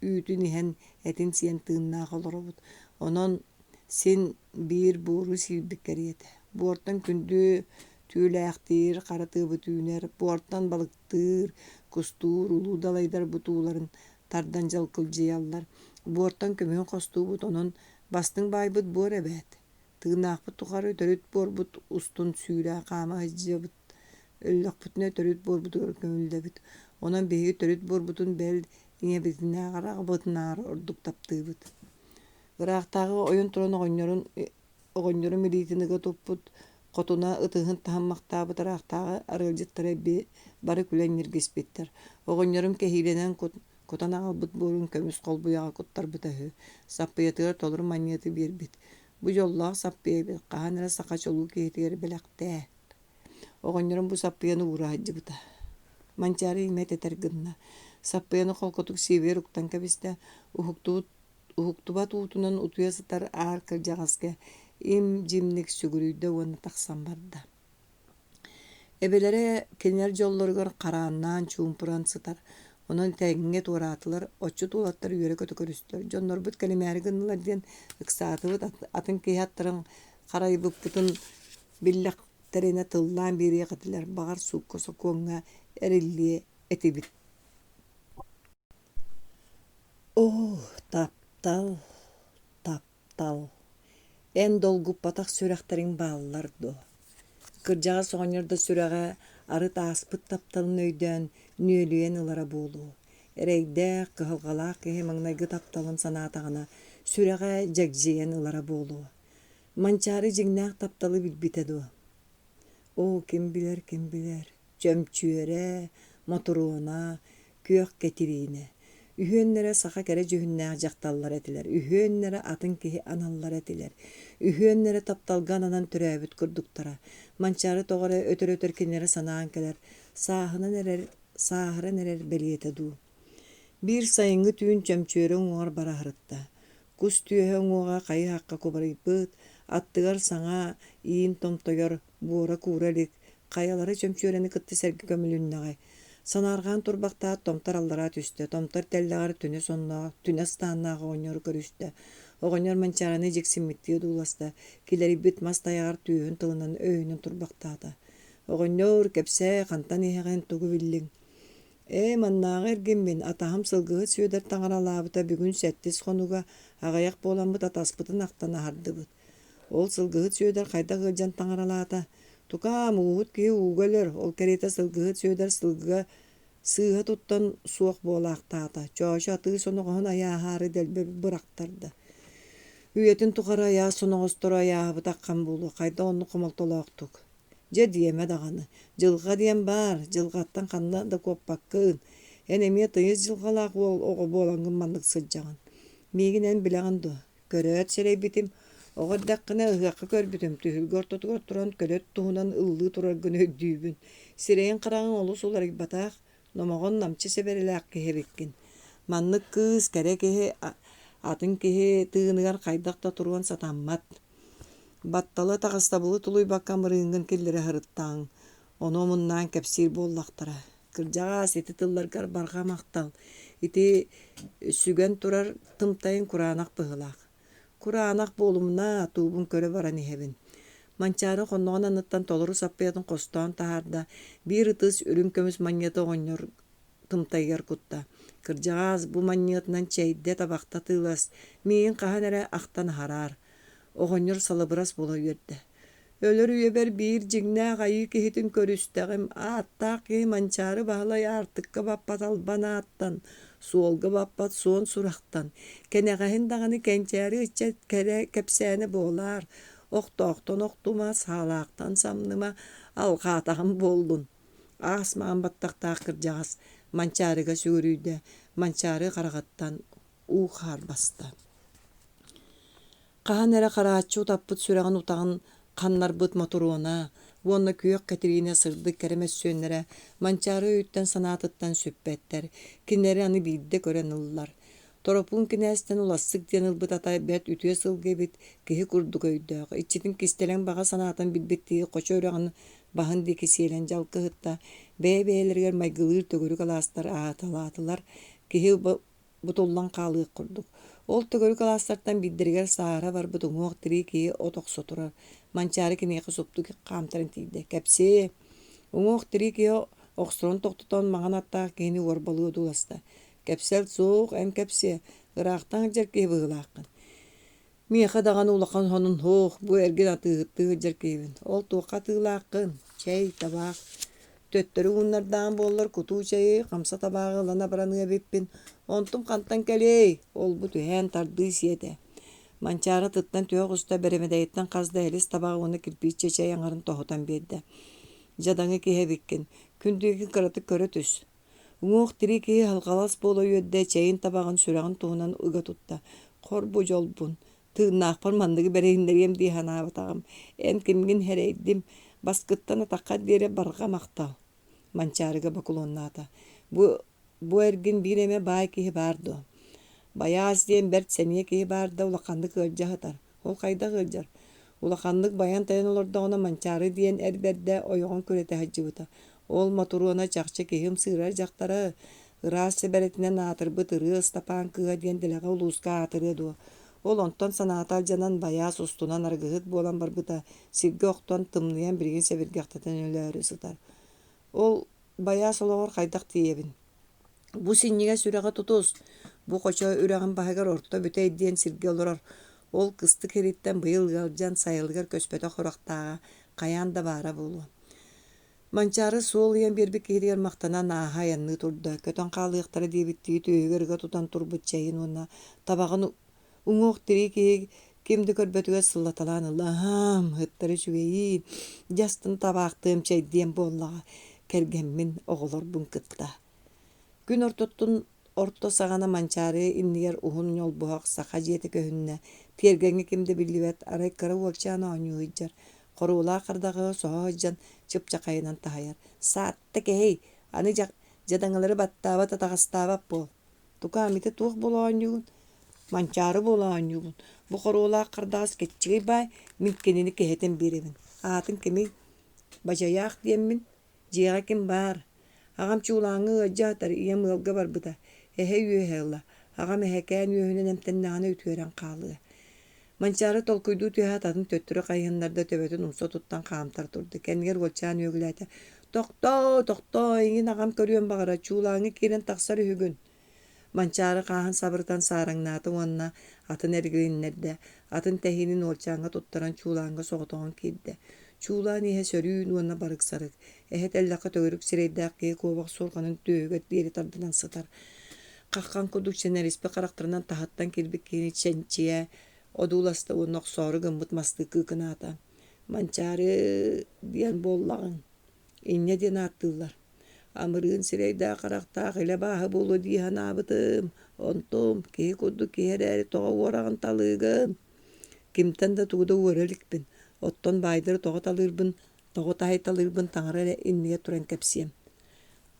үүтүн иһэн, этин сиэн тыыннаах олоробут. Онон син биир буору сиирбит кэриэтэ. Буортан күндү түүлээхтиир, хара тыабыт үүнэр, буортан балыктыыр, кустуур улуу далайдарбыт ууларын тардан дьалкылдьыйаллар. Буортан көмүһүн хостуубут, онон бастыҥ баайбыт буор эбээт. Тыыннаахпыт тухары төрүт буорбут устун сүүрэ хаама сылдьабыт, өллөхпүтүнэ төрүт буорбутугар көмүллэбит. Онон биһиги төрүт буорбутун бэл ийэбитинээҕэр аҕабытынааҕар ордук таптыыбыт. Ыраахтааҕы ойон туран оҕонньорун оҕонньорум илиитин ыга туппут, хотуна ытыһын таһыммахтаабыт ыраахтааҕы арыалдьыттара бары күлэн ньиргиспиттэр. Оҕонньорум кэһиилэнэн кутан аҕалбыт буорун көмүс холбуйаҕа куттарбыта үһү, саппыйатыгар толору манньыаты биэрбит. Бу дьоллоох саппыйа эбит, хаһан эрэ саха чулуу киһитигэр бэлэхтээ. Оҕонньорум бу саппыйаны уура сылдьыбыта. Манчаары имэ тэтэр гынна. Саппыйаны холкутук сиэбигэр уктан кэбистэ, уһуктубут уһуктубат уутунан утуйа сытар аар кырдьаҕаска им-дьимник сүгүрүйдэ уонна тахсан барда. Эбэлэрэ кинилэр дьоллоругар харааннаан чуумпуран сытар, онон тэҥҥэ туораатылар, отчут уолаттар үөрэ-көтө көрүстүлэр, дьоннорбут кэлимээри гыннылар диэн ыксаатыбыт, атын киһи аттарын харайбыппытын биллэхтэринэ тыллаан биэриэх этилэр, баҕар суукка-сокуоҥҥа эриллиэ этибит. Оо, таптал, таптал Эн долгуппатах сүрэхтэриҥ бааллар дуо? Кырдьаҕас оҕонньор да сүрэҕэ арыт ааспыт тапталын өйдөөн нүөлүйэн ылара буолуо. Эрэйдээх, кыһалҕалаах киһи маҥнайгы тапталын санаатаҕына, сүрэҕэ дьэгдьийэн ылара буолуо. Манчаары дьиҥнээх тапталы билбитэ дуо? Оо, ким билэр, ким билэр, Чөмчүөрэ, Мотуруона, Күөх Кэтириинэ. Үһүөннэрэ саха кэрэ дьүһүннээх дьахталлар этилэр, үһүөннэрэ атын киһи аналлара этилэр, үһүөннэрэ тапталга ананан төрөөбүт курдуктара. Манчаары тоҕо эрэ өтөр-өтөр кинилэри санаан кэлэр, сааһынан эрэр, сааһыран эрэр бэлиэтэ дуу. Биир сайыҥҥы түүн Чөмчүөрэ уҥуоҕар бара сырытта. Кус түөһэ уҥуоҕа хайы-һахха кубарыйбыт, аттыгар саҥа иин томтойор, буора куура илик, хайалара Чөмчүөрэни кытта сэргэ көмүлүннэҕэй. Санаарҕаан турбахтаат, томтор аллараа түстэ, томтор тэллэҕэр түнэ сонноох, түнэ ыстааннаах оҕонньору көрүстэ. Оҕонньор Манчаарыны дьиксиммиттии одууласта, килэрийбит мас тайаҕар түөһүн тылынан өйөнөн турбахтаата. «Оҕонньоор, кэпсээ, хантан иһэҕин, тугу биллиҥ?» Ээ, маннааҕы эргиммин, атаһым Сылгыһыт Сүөдэр таҥаралаабыта бүгүн сэттис хонуга, аҕыйах буоламмыт атаспытын ахтан аһардыбыт. Ол Сылгыһыт Сүөдэр хайдах ыалдьан таҥаралаата? Тукаам, ууһут киһи ууга өлөр, ол кэриэтэ Сылгыһыт Сүөдэр сылгыга сыыһа туттан суох буолаахтаата, Чоочо атыы соноҕоһун айааһаары дэлби бырахтарда. Үйэтин тухары айаас соноҕостору айааһабыт аххан буолуо, хайдах оннук хомолтолоохтук. Дьэ диэмэ даҕаны, дьылҕа диэн баар, дьылҕаттан ханна да куоппаккын. Эн эмиэ тыйыс дьылҕалаах уол оҕо буолаҥҥын маннык сылдьаҕын. Миигин эн билэҕин дуо? Көрөөт сэрэйбитим, оҕо эрдэххинэ ыһыахха көрбүтүм, түһүлгэ ортотугар туран көлөт туһунан ыллыы тураргын өйдүүбүн. Сирэйиҥ-хараҕыҥ олус уларыйбатах, номоҕон намчы сэбэрэлээх киһи эбиккин. Маннык кыыс, кэрэ киһи атын киһи тыыныгар хайдах да туруон сатаммат. Батталы, таҕыстабылы тулуйбакка амырыыҥҥын киллэрэ сырыттаҕыҥ, ону омуннаан кэпсиир буоллахтара. Кырдьаҕаас, ити тылларгар барҕа махтал, ити сүгэн турар тымтайыҥ кураанах быһыылаах. Кураанах буолумна, туубун көрө баран иһэбин. Манчаары хонноҕун анныттан толору саппыйатын хостоон таһаарда, биир ытыс үрүҥ көмүс манньыаты оҕонньор тымтайыгар кутта. Кырдьаҕаас, бу манньыатынан чэйдэ, табахта атыылас, миигин хаһан эрэ ахтан аһараар. Оҕонньор салыбырас буола үөрдэ. Өлөр үйэбэр биир дьиҥнээх айыы киһитин көрүстэҕим, ааттаах киһи Манчаары Баһылай аартыкка баппат албан ааттан, суолга баппат суон сурахтан, кэнэҕэһин даҕаны кэнчээри ыччат кэрэ кэпсээнэ буолаар, охтоохтон охтума, саалаахтан самныма, алҕаатаҕым буоллун. Аас маҥан баттахтаах кырдьаҕас Манчаарыга сүгүрүйдэ, Манчаары хараҕыттан уу хаар баста. Хаһан эрэ харааччы утаппыт сүрэҕин утаҕын ханнарбыт Мотуруона уонна Күөх Кэтириинэ сырдык кэрэ мөссүөннэрэ Манчаары өйүттэн-санаатыттан сүппэттэр, кинилэри аны биирдэ көрөн ыллар. Торопуун кинээстэн улассык диэн ылбыт ата бэрт үтүө сылгы эбит, киһи курдук өйдөөх, иччитин кистэлэҥ баҕа санаатын билбиттии хочо үрэҕин баһын диэки сиэлэн дьалкыһытта, бэйэ-бэйэлэригэр майгылыыр төгүрүк алаастар аһаталаатылар, киһи бутуллан хаалыах курдук. Ол төгүрүк алаастартан биирдэригэр саара барбыт уҥуох-тирии киһи от охсо турар. Манчаары киниэхэ супту хаамтаран тиийдэ. «Кэпсээ!» Уҥуох-тирии киһи охсорун тохтотон маҥан аттаах киһини уорбалыы одууласта. «Кэпсэл суох, эн кэпсиэ, ыраахтан сылдьар киһи быһыылааххын. Миэхэ даҕаны улахан сонун суох, бу эргин атыыһыттыы сылдьар киһибин. Ол туохха атыылааххын? Чэй, табаах. Төттөрү ууннардаан буоллар кутуу чэйи, хамса табааҕы ылан абыраныа эбиппин. Онтум хантан кэлиэй? Ол-бу түһээн тардыы сиэтэ. Манчаары атыттан түһэх уста бэрэмэдэйиттэн хас да элис табаҕы уонна кирпииччэ чэй аҥарын тоһутан биэрдэ. Дьадаҥы киһи эбиккин. Күндүгүн кыратык көрө түс. Уҥуох-тирии киһи халҕалас буола үөрдэ, чэйин табаҕын сүрэҕин туһунан ыга тутта: «Хор бу дьолбун, тыыннаахпар манныгы бэриһиннэриэм дии санаабатаҕым, эн кимҥин сэрэйдим, баскыттан атаххар диэри барҕа махтал» Манчаарыга бокулуоннаата: «Бу, бу эргин биир эмэ баай киһи баар дуо?» «Байаас диэн бэрт сэниэ киһи баар да улаханнык ыалдьа сытар. Ол хайдах ыалдьар? Улаханнык байан-тайан олордоҕуна Манчаары диэн эр бэрдэ ойоҕун күрэтэ сылдьыбыта. Ол Мотуруона чахчы киһи ымсыырар дьахтара, ыраас сэбэрэтинэн аатырбыт Ырыа Ыстапаан кыыһа диэн дэлэҕэ улууска аатырыа дуо? Ол онтон санаата алдьанан байаас устунан арыгыһыт буолан барбыта, сиргэ охтон, тымныйан билигин сэбиргэхтэтэн өлөөрү сытар. Ол байаас олоҕор хайдах тиийэбин? Бу синньигэс үрэҕи тутус, бу хочо үрэҕин баһыгар Орто Бүтэй диэн сиргэ олорор, ол кыстык ириттэн быйыл ыалдьан сайылыгар көспөтөх сурахтааҕа хайаан да баара буолуо. Манчаары суол ыйан биэрбит киһитигэр махтанан ааһа айанныы турда, көтөн хаалыахтара диэбиттии түөһүгэр ыга тутан турбут чэйин уонна табаҕын уҥуох-тирии киһи Ким да көрбөтүгэр сыллаталаан ылла аһаам, ыттар үчүгэйиин, дьэ астын табаахтыам чэйдиэм буоллаҕа, кэргэммин, оҕолорбун кытта. Күн ортотун орто саҕана Манчаары иннигэр уһун ньолбуһах саха дьиэтэ көһүннэ, тиэргэҥҥэ ким да биллибэт, арай кыра уолчаан оонньуу сылдьар, хоруолаах ардаҕы соһо сылдьан чыпчахайынан таһыйар: «Саатта кэһэй, аны дьадаҥылары баттаабат, атаҕастаабат буол. Тукаам ити туох буола оонньуугун? Манчаары буола оонньуубун. Бу хоруолаах хардаҕас кэччигэй баай, мин кинини кэһэтэн биэрэбин. Аатыҥ кимий? Бадьайаах диэммин. Дьиэҕэ ким баар? Аҕам чуулааҥҥа ыалдьа сытар, ийэм ыалга барбыта. Эһэ үөһэ ыла. Аҕам эһэкээн үөһүнэн эмтэннэҕинэ үтүөрэн хаалыа. Манчаары толкуйдуу түһээт атын төттөрү хайыһыннарда төбөтүн умса туттан хаамтара турда. Кэннигэр уолчаан үөгүлээтэ: «Тохтоо, тохтоо, эйигин аҕам көрүөн баҕарар, чуулааҥҥа киирэн тахсар үһүгүн» Манчаары хааһын сабырытан саараҥнаата уонна атын эргилиннэрдэ, атын тэһиинин уолчааҥҥа туттаран чуулааҥҥа соҕотоҕун киирдэ. Чуулаан иһэ сөрүүн уонна барыксарык, эһэ тэллэххэ төгүрүк сирэйдээх киһи куобах суорҕанын түөһүгэр диэри тардынан сытар. Хаххан курдук сэнэриспит харахтарынан таһыттан киирбит киһини чэнчийэ одууласта уонна охсоору гыммыт мастыы кыыкынаата. «Манчаары диэн буоллаҕыҥ, инньэ диэн ааттыыллар Амырыын сирэйдээх-харахтаах илэ бааһы буолуо дии санаабытым, онтум киһи курдук киһи эрээри тоҕо уораҕын талыыгын? Кимтэн да тугу да уора иликпин, оттон баайдары тоҕо талыырбын, тоҕо таһыйталыырбын таҥара эрэ иннигэр туран кэпсиэм.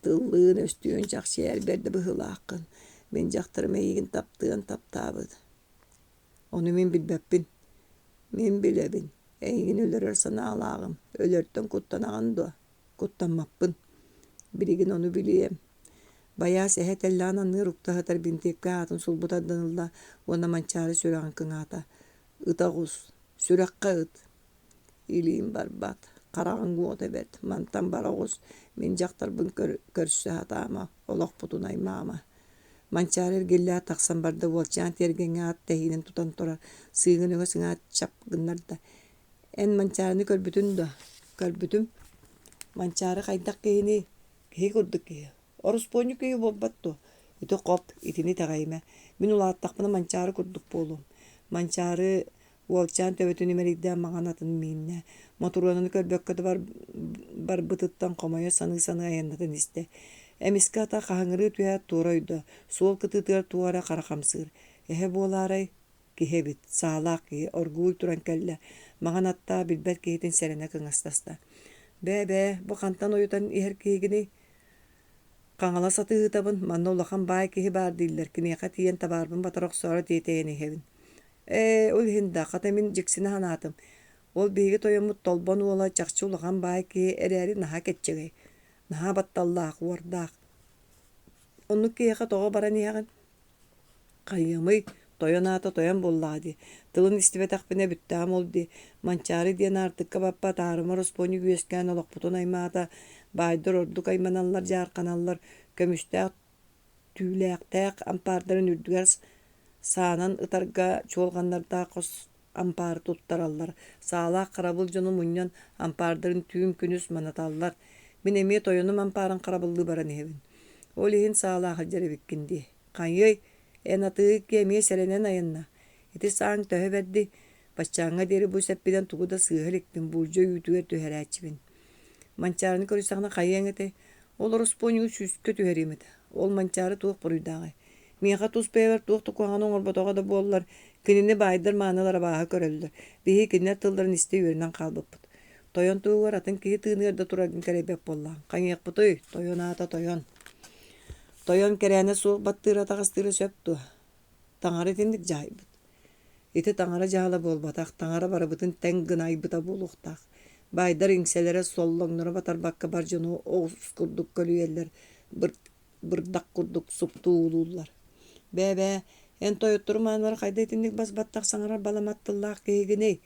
Тыллыын-өстүүн чахчы эр бэрдэ быһыылааххын, мин дьахтарым эйигин таптыан таптаабыт. Ону мин билбэппин. Мин билэбин, эйигин өлөрөр санаалааҕым, өлөртөн куттанаҕын дуо? Куттаммаппын. Билигин ону билиэм. Байаас эһэ тэллэҕин анныгар укта сытар бинтиэпкэ аатын сулбу тардан ылла уонна Манчаары сүрэҕин кыҥаата. Ыта оҕус, сүрэххэ ыт. Илиим барбат, хараҕыҥ уота бэрт, мантан бара оҕус, мин дьахтарбын көрсө сатаама, олохпутун аймаама. Манчаары эргиллээт тахсан барда уолчаан тиэргэҥҥэ ат тэһиинин тутан турар, сыыгын өҥө сыҥаат чап гыннарда. Эн Манчаарыны көрбүтүн дуо? Көрбүтүм. Манчаары хайдах киһиний? Киһи курдук киһи. Ороспуонньук киһи буолбат дуо? Ити хоп, итини итэҕэйимэ. Мин улааттахпына Манчаары курдук буолуом. Манчаары уолчаан төбөтүн имэрийдээн маҥан атын мииннэ. Мотуруонаны көрбөккө да барбытыттан хомойо саныы-саныы айаннатан истэ. Эмискэ ата хаһыҥырыы түһээт туора ойдо. Суол кытыытыгар туох эрэ хара хамсыыр. Эһэ буолаарай? Киһи эбит, саалаах киһи, оргууй туран кэллэ, маҥан аттаах билбэт киһитин сэрэнэ кыҥастаста. «Бээ-бээ, бу хантан ойутан иһэр киһигиний?» «Хаҥалас атыыһытабын, манна улахан баай киһи баар дииллэр, киниэхэ тиийэн табаарбын батара охсоору тиэтэйэн иһэбин». «Ээ, ол иһин да, хата мин дьиксинэ санаатым. Ол биһиги тойоммут Толбон уола чахчы улахан баай киһи эрээри наһаа кэччэгэй, наһаа батталлаах, уордаах. Оннук киһиэхэ тоҕо баран иһэҕин?» Хайыамый, тойон аата тойон буоллаҕа дии, тылын истибэтэхпинэ бүттэҕим ол дии, Манчаары диэн аартыкка баппат аарыма ороспуонньук үөскээн олохпутун аймаата, баайдар ордук айманаллар, дьаарханаллар, көмүстээх түүлээхтээх ампаардарын үрдүгэр саанан ытарга чуолҕаннардаах хос ампаары туттараллар, саалаах харабыл дьону мунньан ампаардарын түүн-күнүс манаталлар. Мин эмиэ тойонум ампаарын харабыллыы баран иһэбин. Ол иһин саалаах илдьэр эбиккин дии. Хайыай, эн атыыһыкка эмиэ сэрэнэн айанна. Ити сааҥ төһө бэрдий? Баччааҥҥа диэри бу сэппинэн тугу да сыыһа иликпин, буулдьа үүтүгэр түһэрээччибин. Манчаарыны көрүстэҕинэ хайыаҥ этэй? Ол ороспуонньугу сүүскэ түһэриэм этэ. Ол Манчаары туох буруйдааҕый? Миэхэ тус бэйэбэр туох да куһаҕаны оҥорботоҕо да буоллар, кинини баайдар маанылар абааһы көрөллөр. Биһиги кинилэр тылларын истэ үөрэнэн хаалбыппыт. Тойон туһугар атын киһи тыыныгар да тураргын кэрэйбэт буоллаҕыҥ. Хайыахпытый, тойон аата тойон. Тойон кэрээнэ суох баттыыра атаҕастыыра сөп дуо? Таҥара итинник дьаһайбыт. Ити таҥара дьаһала буолбатах, таҥара барыбытын тэҥ гына айбыта буолуохтаах. Баайдар иҥсэлэрэ, соллоҥноро батарбакка бар дьону оҕус курдук көлүйэллэр, бырдах курдук суптуулууллар. Бээ-бээ, эн тойоттору маанылары хайда итинник бас-баттах саҥарар баламат тыллаах киһигиний?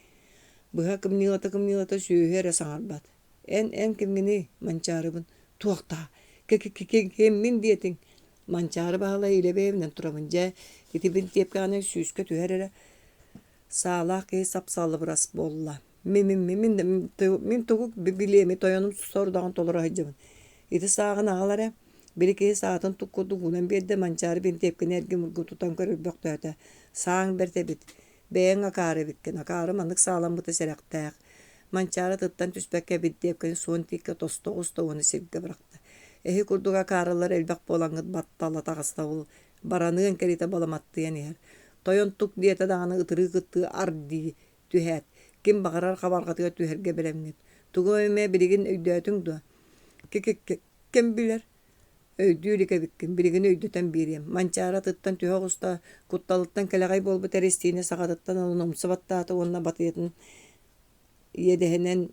Быһа кымньыылата-кымньыылата сүөһү эрэ саҥарбат. Эн, эн кимҥиний? Манчаарыбын. Туохтаа? Киммин диэтиҥ? Манчаары Баһылай илэ бэйэбинэн турабын. Дьэ, ити бинтиэпкэҕинэн сүүскэ түһэр эрэ. Саалаах киһи сап-салыбырас буолла. Мин тугу билиэмий, тойонум сорудаҕын толоро сылдьабын. Ити сааҕын аҕал эрэ. Били киһи саатын тук курдук уунан биэрдэ, Манчаары бинтиэпкэни эргим-ургум тутан көрөрбөхтөөтө. Сааҥ бэрт эбит. Бэйэҥ акаары эбиккин, акаары маннык сааламмыта сэрэхтээх. Манчаары атыттан түспэккэ эбирдиэпкэни суон тииккэ тосту оҕуста уонна сиргэ бырахта. Эһи курдук акаарылар элбэх буолаҥҥыт баттала таҕыста ол бараныан кэриэтэ баламаттыйан иһэр. Тойон тук диэтэ даҕаны ытырыы кыттыы ар дии түһээт, ким баҕарар хабарҕатыгар түһэргэ бэлэмҥит. Тугу эмэ билигин өйдөөтүҥ дуо? Ким билэр? Өйдүү илик эбиккин, билигин өйдөтөн биэриэм. Манчаары атыттан түһэ оҕуста, кутталыттан кэлэҕэй буолбут эристиини саҕатыттан ылан умса баттаата уонна батыйатын иэдэһинэн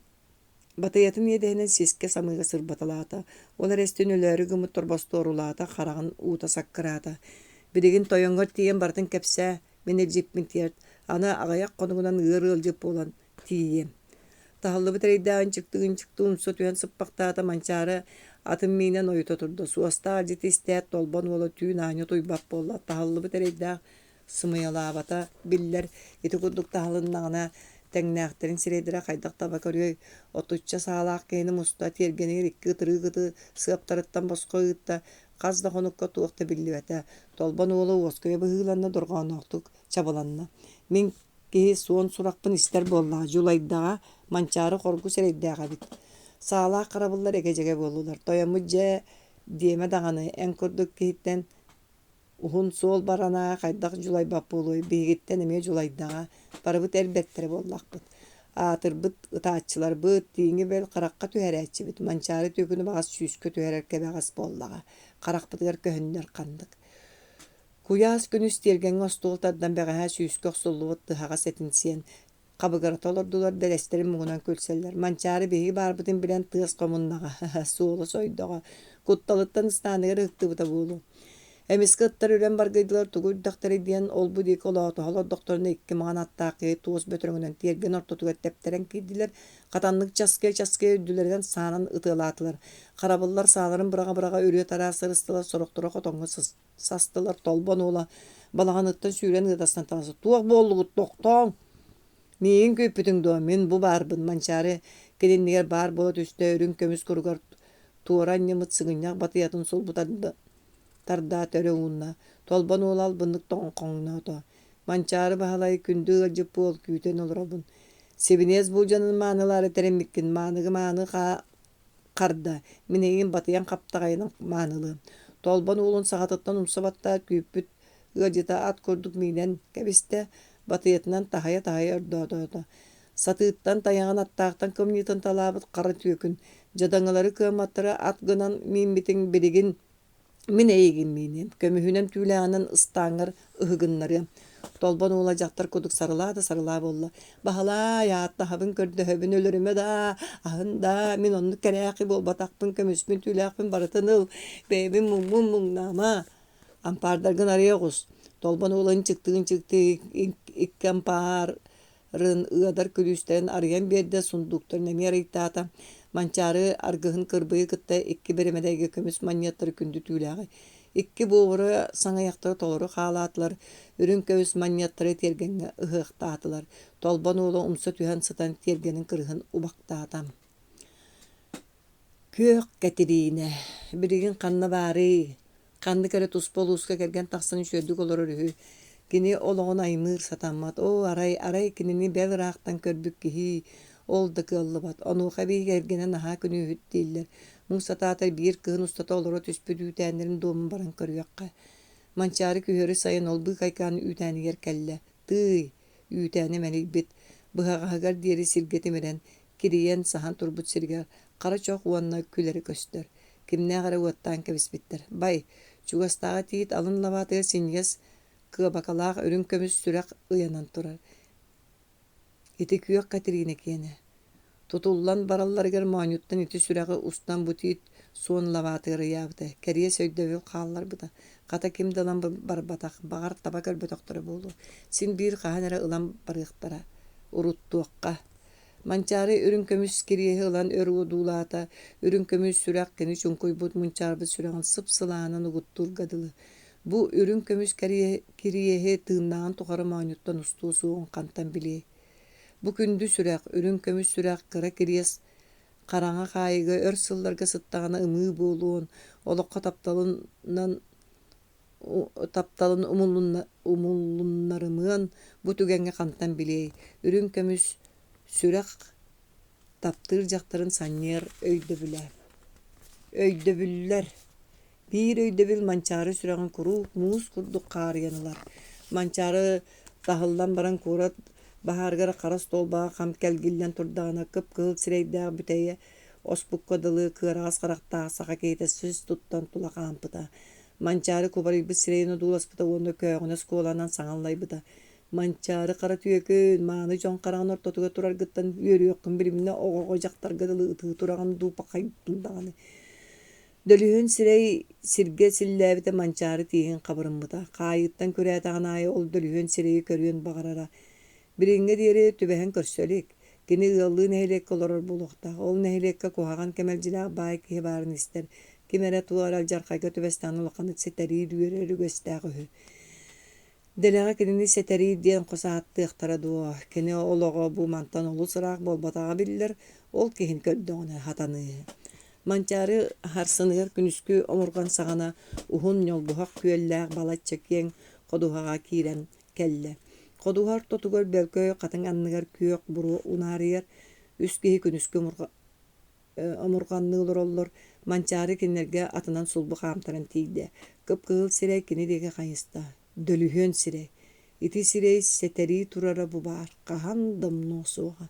батыйатын иэдэһинэн сискэ самыыга сырбаталаата. Ол эрэстин өлөөрү гыммыт торбостуорулаата, хараҕын уута саккыраата. Билигин тойоҥҥор тиийэн барытын кэпсээ, мин илдьиппин тиэрт, аны аҕыйах хонугунан ыар ыалдьыт буолан тиийиэм. Таһыллыбыт эрэйдээх ынчыктыы-ынчыктыы умса түһэн сыппахтаата Манчаары атын миинэн ойута турда. Суостаах илдьити истээт, Толбон уола түүн аанньа утуйбат буолла. Таһыллыбыт эрэйдээх сымыйалаабата биллэр. Ити курдук таһылыннаҕына, тэҥнээхтэрин сирэйдэрэ хайдах таба көрүөй? Отучча саалаах киһини муста, тиэргэнигэр икки ытырыык ыты сыаптарыттан босхо ыытта. Хас да хонукка туох да биллибэтэ. Толбон уола уоскуйа быһыыланна, дорҕоонноохтук чабыланна. Мин киһи суон сурахпын истэр буоллаҕа, дьулайдаҕа, Манчаары хоргус эрэйдээх эбит. Саалаах харабыллар эгэ-дьэгэ буоллулар. Тойоммут дьэ диэмэ даҕаны, эн курдук киһиттэн уһун суол барана хайдах дьулайбат буолуой, биһигиттэн эмиэ дьулайдаҕа, барыбыт эр бэртэрэ буоллахпыт. Аатырбыт ытааччыларбыт, тииҥи бэл харахха түһэрээччибит, Манчаары түөкүнү баҕас сүүскэ түһэрэр кэбэҕэс буоллаҕа, харахпытыгар көһүннэр ханнык. Куйаас күнүс тиэргэҥҥэ остуол тардан бэҕэһээ сүүскэ охсуллубут тыһаҕас этин сиэн, хабыгырата олордулар, бэлэстэрин муҥунан күлсэллэр. Манчаары биһиги баарбытын билэн тыас хомуннаҕа, суола сойдоҕо, кутталыттан ыстааныгар ыһыктыбыта буолуо. Эмискэ ыттар үрэн баргыйдылар, тугу үрдэхтэрэй диэн ол-бу диэки олоотоһо олордохторуна икки маҥан аттаах киһи туос бөтөрөҥүнэн тиэргэн ортотугар тэптэрэн киирдилэр, хатаннык часкыйа-часкыйа үрдүлэринэн саанан ытыалаатылар. Харабыллар сааларын быраҕа-быраҕа үрүө-тараа сырыстылар, сорохторо хотоҥҥо састылар, Толбон уола балаҕаныттан сүүрэн ыатастан таҕыста: «Туох буоллугут, тохтооҥ! Миигин күүппүтүҥ дуо? Мин бу баарбын!» Манчаары кини иннигэр баар буола түстэ, үрүҥ көмүс куругар туора анньыммыт сыгынньах батыйатын сулбу тардаат өрө уунна. Толбон уола албыннык тоҥхоҥноото: «Манчаары Баһылай, күндү ыалдьыт буол, күүтэн олоробун. Сибиниэс буулдьанын маанылаары тэриммиккин, мааныгы мааны харда, мин эйигин батыйан хаптаҕайынан маанылыам. Толбон уолун саҕатыттан умса баттаат күүппүт ыалдьыта ат курдук миинэн кэбистэ, батыйатынан таһыйа-таһыйа ордоотоото. Сатыыттан тайаҕын аттаахтан кымньыытын талаабыт хара түөкүн, дьадаҥылары кыамматтары ат гынан мииммитиҥ билигин Мин эйигин мииниэм, көмүһүнэн түүлээҕинэн ыстааҥҥар ыһыгыннарыам. Толбон уола дьахтар курдук сарылаа да сарылаа буолла. Баһылаай, ааттаһабын, көрдөһөбүн, өлөрүмэ даа, аһын даа, мин оннук кэрээхи буолбатахпын, көмүспүн, түүлээхпин барытын ыл, бэйэбин муҥмун муҥнаама. Ампаардаргын арыйа оҕус. Толбон уола ынчыктыы-ынчыктыы икки ампаар рын ыадар күлүүстэрин арыйан биэрдэ, сундууктарын эмиэ арыйтаата. Манчаары аргыһын кырбыйы кытта икки бэрэмэдэйгэ көмүс манньыаттары күндү түүлээҕи, икки буобура саҥыйахтары толору хаалаатылар, үрүҥ көмүс манньыаттары тиэргэҥҥэ ыһыахтаатылар. Толбон уола умса түһэн сытан тиэргэнин кырыһын убахтаата. Күөх Кэтириинэ, билигин ханна баарый? Ханнык эрэ туспа улууска кэргэн тахсан үчүгэйдик олорор үһү. Кини олоҕун аймыыр сатаммат. Оо, арай, арай кинини бэл ыраахтан көрбүт киһи, ол да кыаллыбат. Онуоха эбии кэргэнэ наһаа күнүүһүт дииллэр. Муҥ сатаатар биир кыһын устата олоро түспүт үүтээннэрин дуомун баран көрүөххэ. Манчаары күһүөрү сайын ол быыкайкаан үүтээнигэр кэллэ. Тыый, үүтээнэ мэлийбит, быһаҕаһыгар диэри сиргэ тимирэн, кирийэн саһан турбут сиригэр хара чох уонна күлэрэ көстөр. Кимнээх эрэ уоттаан кэбиспиттэр. Бай, чугастааҕы тиит алын лабаатыгар синньигэс кыабакалаах үрүҥ көмүс сүрэх ыйанан турар. Ити күөх Кэтириинэ киэнэ. Тутуллан баралларыгар моонньуттан ити сүрэҕи устан бу тиит суон лабаатыгар ыйаабыта, кэриэс өйдөбүл хаалларбыта. Хата ким да ылан барбатах, баҕар таба көрбөтөхтөрө буолуо. Син биир хаһан эрэ ылан барыахтара. Уруттуохха. Манчаары үрүҥ көмүс кириэһи ылан өр одуулаата, үрүҥ көмүс сүрэх кини чуҥкуйбут мунчаарбыт сүрэҕин сып-сылаанан угуттуурга дылы. Бу үрүҥ көмүс кириэһи тыыннааҕын тухары моонньуттан устуо суоҕун хантан билиэй. Бу күндү сүрэх, үрүҥ көмүс сүрэх кыра кириэс хараҥа хаайыыга өр сылларга сыттаҕына ымыы буолуон, олоххо тапталынан Тапталын умулуннарымыан бу түгэҥҥэ хантан билиэй, үрүҥ көмүс сүрэх таптыыр дьахтарын санньыар өйдөбүлэ. Өйдөбүллэр Биир өйдөбүл Манчаары сүрэҕин куруук муус курдук хаарыйан ылар. Манчаары таһыллан баран куорат баһаарыгар хара остуолбаҕа хам кэлгиллэн турдаҕына кып-кыһыл сирэйдээх бүтэйэ оспукка дылы кыараҕас харахтаах саха киһитэ сис туттан тула хаампыта. Манчаары кубарыйбыт сирэйин одууласпыта уонна көөҕүнэс куоланан саҥа аллайбыта: «Манчаары хара түөкүн, мааны дьон хараҕын ортотугар тураргыттан үөрүөххүн билиминэ оҕоҕо дьахтарга дылы ытыы тураҕын дуу пахайдын даҕаны» Дөлүһүөн сирэй сиргэ силлээбитэ Манчаары тииһин хабырыммыта, хаайыыттан күрээтэҕин аайы ол дөлүһүөн сирэйи көрүөн баҕарара. Билиҥҥэ диэри түбэһэн көрсө илик. Кини ыаллыы нэһилиэккэ олорор буолуохтаах. Ол нэһилиэккэ куһаҕан кэмэлдьилээх баай киһи баарын истэр. Ким эрэ туох эрэ алдьархайга түбэстэҕинэ улаханнык сэтэриир, үөрэр үгэстээх үһү. Дэлэҕэ кинини сэтэриир диэн хос ааттыахтара дуо, кини олоҕо бу мантан олус ыраах буолбатаҕа биллэр, ол киһини көрдөҕүнэ хатаныыһы. Манчаары сарсыныгар күнүскү омурҕан саҕана уһун ньолбуһах күөллээх балачча киэҥ ходуһаҕа киирэн кэллэ. Ходуһа ортотугар бөлкөй хатыҥ анныгар күөх буруо унаарыйар, үс киһи күнүскү омурҕанныы олороллор, Манчаары кинилэргэ атынан сулбу хаамтаран тиийдэ. Кып-кыһыл сирэй кини диэки хайыста. Дөлүһүөн сирэй. Ити сирэй сэтэрии турара бу баар, хаһан да умнуо суоҕа.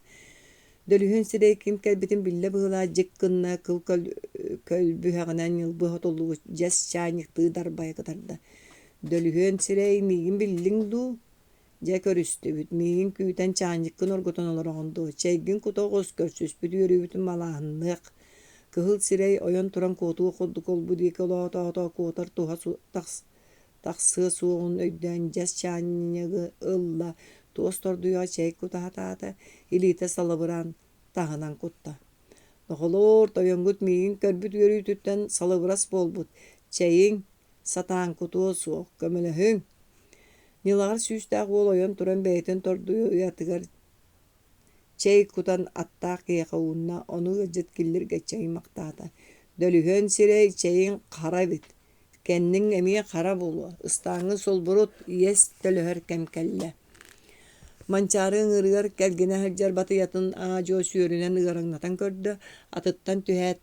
Дөлүһүөн сирэй ким кэлбитин биллэ быһыылаах дьик гынна, кыл көлбүһэҕинэн ньылбы сотуллубут дьэс чаанньыктыы дарбайа кытарда. Дөлүһүөн сирэй, миигин биллиҥ дуу? Дьэ көрүстүбүт, миигин күүтэн чаанньыккын оргутан олороҕун дуо, чэйгин кута оҕус, көрсүспүт үөрүүбүтүн малааһынныах. Кыһыл сирэй ойон туран куотуох курдук олбу диэки олоотоото куотар туһа тахсыа суоҕун өйдөөн дьэс чаанньыгы ылла, туос тордуйаҕа чэй кута сатаата, илиитэ салыбыраан таһынан кутта. Нохолоор, тойоҥҥут миигин көрбүт үөрүүтүттэн салыбырас буолбут, чэйиҥ, сатаан кутуо суох, көмөлөһүҥ Ньылаҕар сүүстээх уол ойон туран бэйэтин тордуйатыгар чэй кутан аттаах киһиэхэ уунна, ону ыалдьыт киллиргэччи ыймахтаата: «Дөлүһүөн сирэй чэйиҥ хара эбит, кэнниҥ эмиэ хара буолуо, ыстааҥҥын сулбурут, иэс төлөһөр кэм кэллэ» Манчаары ыҥыырыгар кэлгинэ сылдьар батыйатын аа-дьуо сүөрүнэн ыараҥнатан көрдө, атыттан түһээт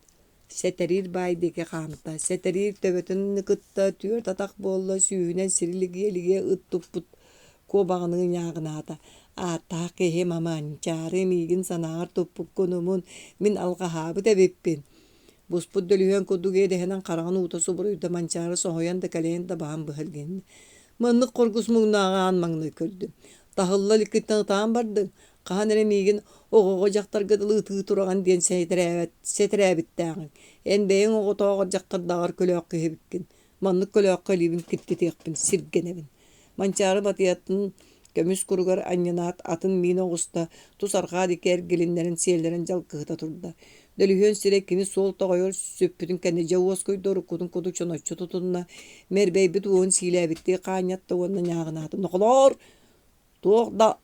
Сэтэриир баай диэки хаамта, Сэтэриир төбөтүн кытта түөрт атах буолла, сүүһүнэн сирилигиэ-илигиэ ыт туппут куобаҕыныы ньааҕынаата: «Ааттаах киһи Маманчаары миигин санааҕар туппуккун умун, мин алҕаһаабыт эбиппин» Буспут дөлүһүөн курдук иэдэһинэн хараҕын уута субуруйда, Манчаары соһуйан да кэлэйэн да баһын быһа илгиннэ. «Маннык хоргус муҥнааҕы аан маҥнай көрдүм. Таһылла иликкиттэн ытаан бардыҥ, Хаһан эрэ миигин оҕоҕо дьахтарга дылы ытыы тураҕын диэн сэтэрээбиттээҕиҥ. Эн бэйэҥ оҕотооҕор дьахтардааҕар көлөөх киһи эбиккин. Маннык көлөөххө илиибин киртитиэхпин сиргэнэбин. Манчаары батыйатын көмүс куругар анньынаат атын миин оҕуста, тус арҕаа диэки эргилиннэрэн сиэллэрин дьалкыһыта турда. Дөлүһүөн сирэй кини суол тоҕойор сүппүтүн кэннэ дьэ уоскуйда уруккутун курдук чоноччу тутунна, мэрбэйбит уоһун сиилээбиттии хаанньатта уонна ньааҕынаата: «Нохолоор, Туох да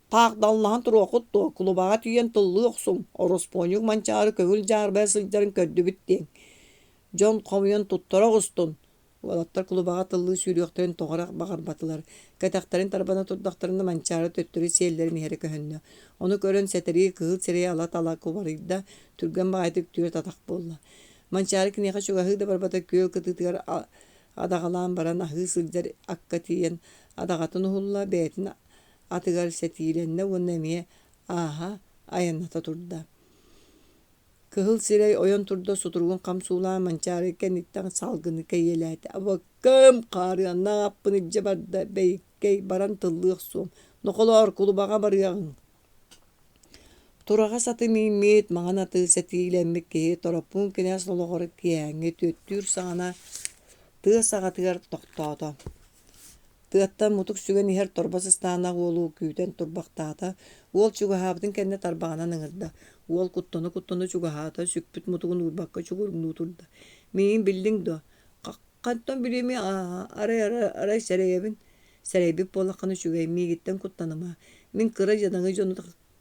таах даллаһан туруоххут дуо, кулубаҕа тиийэн тыллыы охсуҥ, ороспуонньук Манчаары көҥүл дьаарбайа сылдьарын көрдүбүт диэҥ. Дьон хомуйан туттара оҕустун Уолаттар кулубаҕа тыллыы сүүрүөхтэрин тоҕо эрэ баҕарбатылар. Кэтэхтэрин тарбана турдахтарына Манчаары төттөрү сиэллэрин иһэрэ көһүннэ. Ону көрөн сэтэрии кыһыл сирэйэ ала-тала кубарыйда, түргэн баҕайытык түөрт атах буолла. Манчаары киниэхэ чугаһыы да барбата күөл кытыытыгар адаҕалаан баран аһыы сылдьар акка тиийэн адаҕатын уһулла, бэйэтин атыгар сэтиилэннэ уонна эмиэ ааһа айанната турда. Кыһыл сирэй ойон турда сутуругун хам суулаан Манчаары кэнниттэн салгыны кэйиэлээтэ. Абаккам, хаарыаннаах аппын илдьэ барда, бэйиккэй, баран тыллыы охсуом. Нохолоор, кулубаҕа барыаҕыҥ Тураҕас аты мииммит, маҥан аты сэтиилэммит киһи Тороппуун кинээс олоҕор киэһээҥҥи түөттүүр саҕана тыа саҕатыгар тохтоото. Тыаттан мутук сүгэн иһэр торбос ыстаанах уолу күүтэн турбахтаата. Уол чугаһаабытын кэннэ тарбаҕынан ыҥырда. Уол куттана-куттана чугаһаата, сүкпүт мутугун уурбакка чугуруҥнуу турда. «Миигин биллиҥ дуо? Хантан билиэмий, арай, арай, арай сэрэйэбин Сэрэйбит буоллаххына үчүгэй, миигиттэн куттаныма. Мин кыра дьадаҥы дьону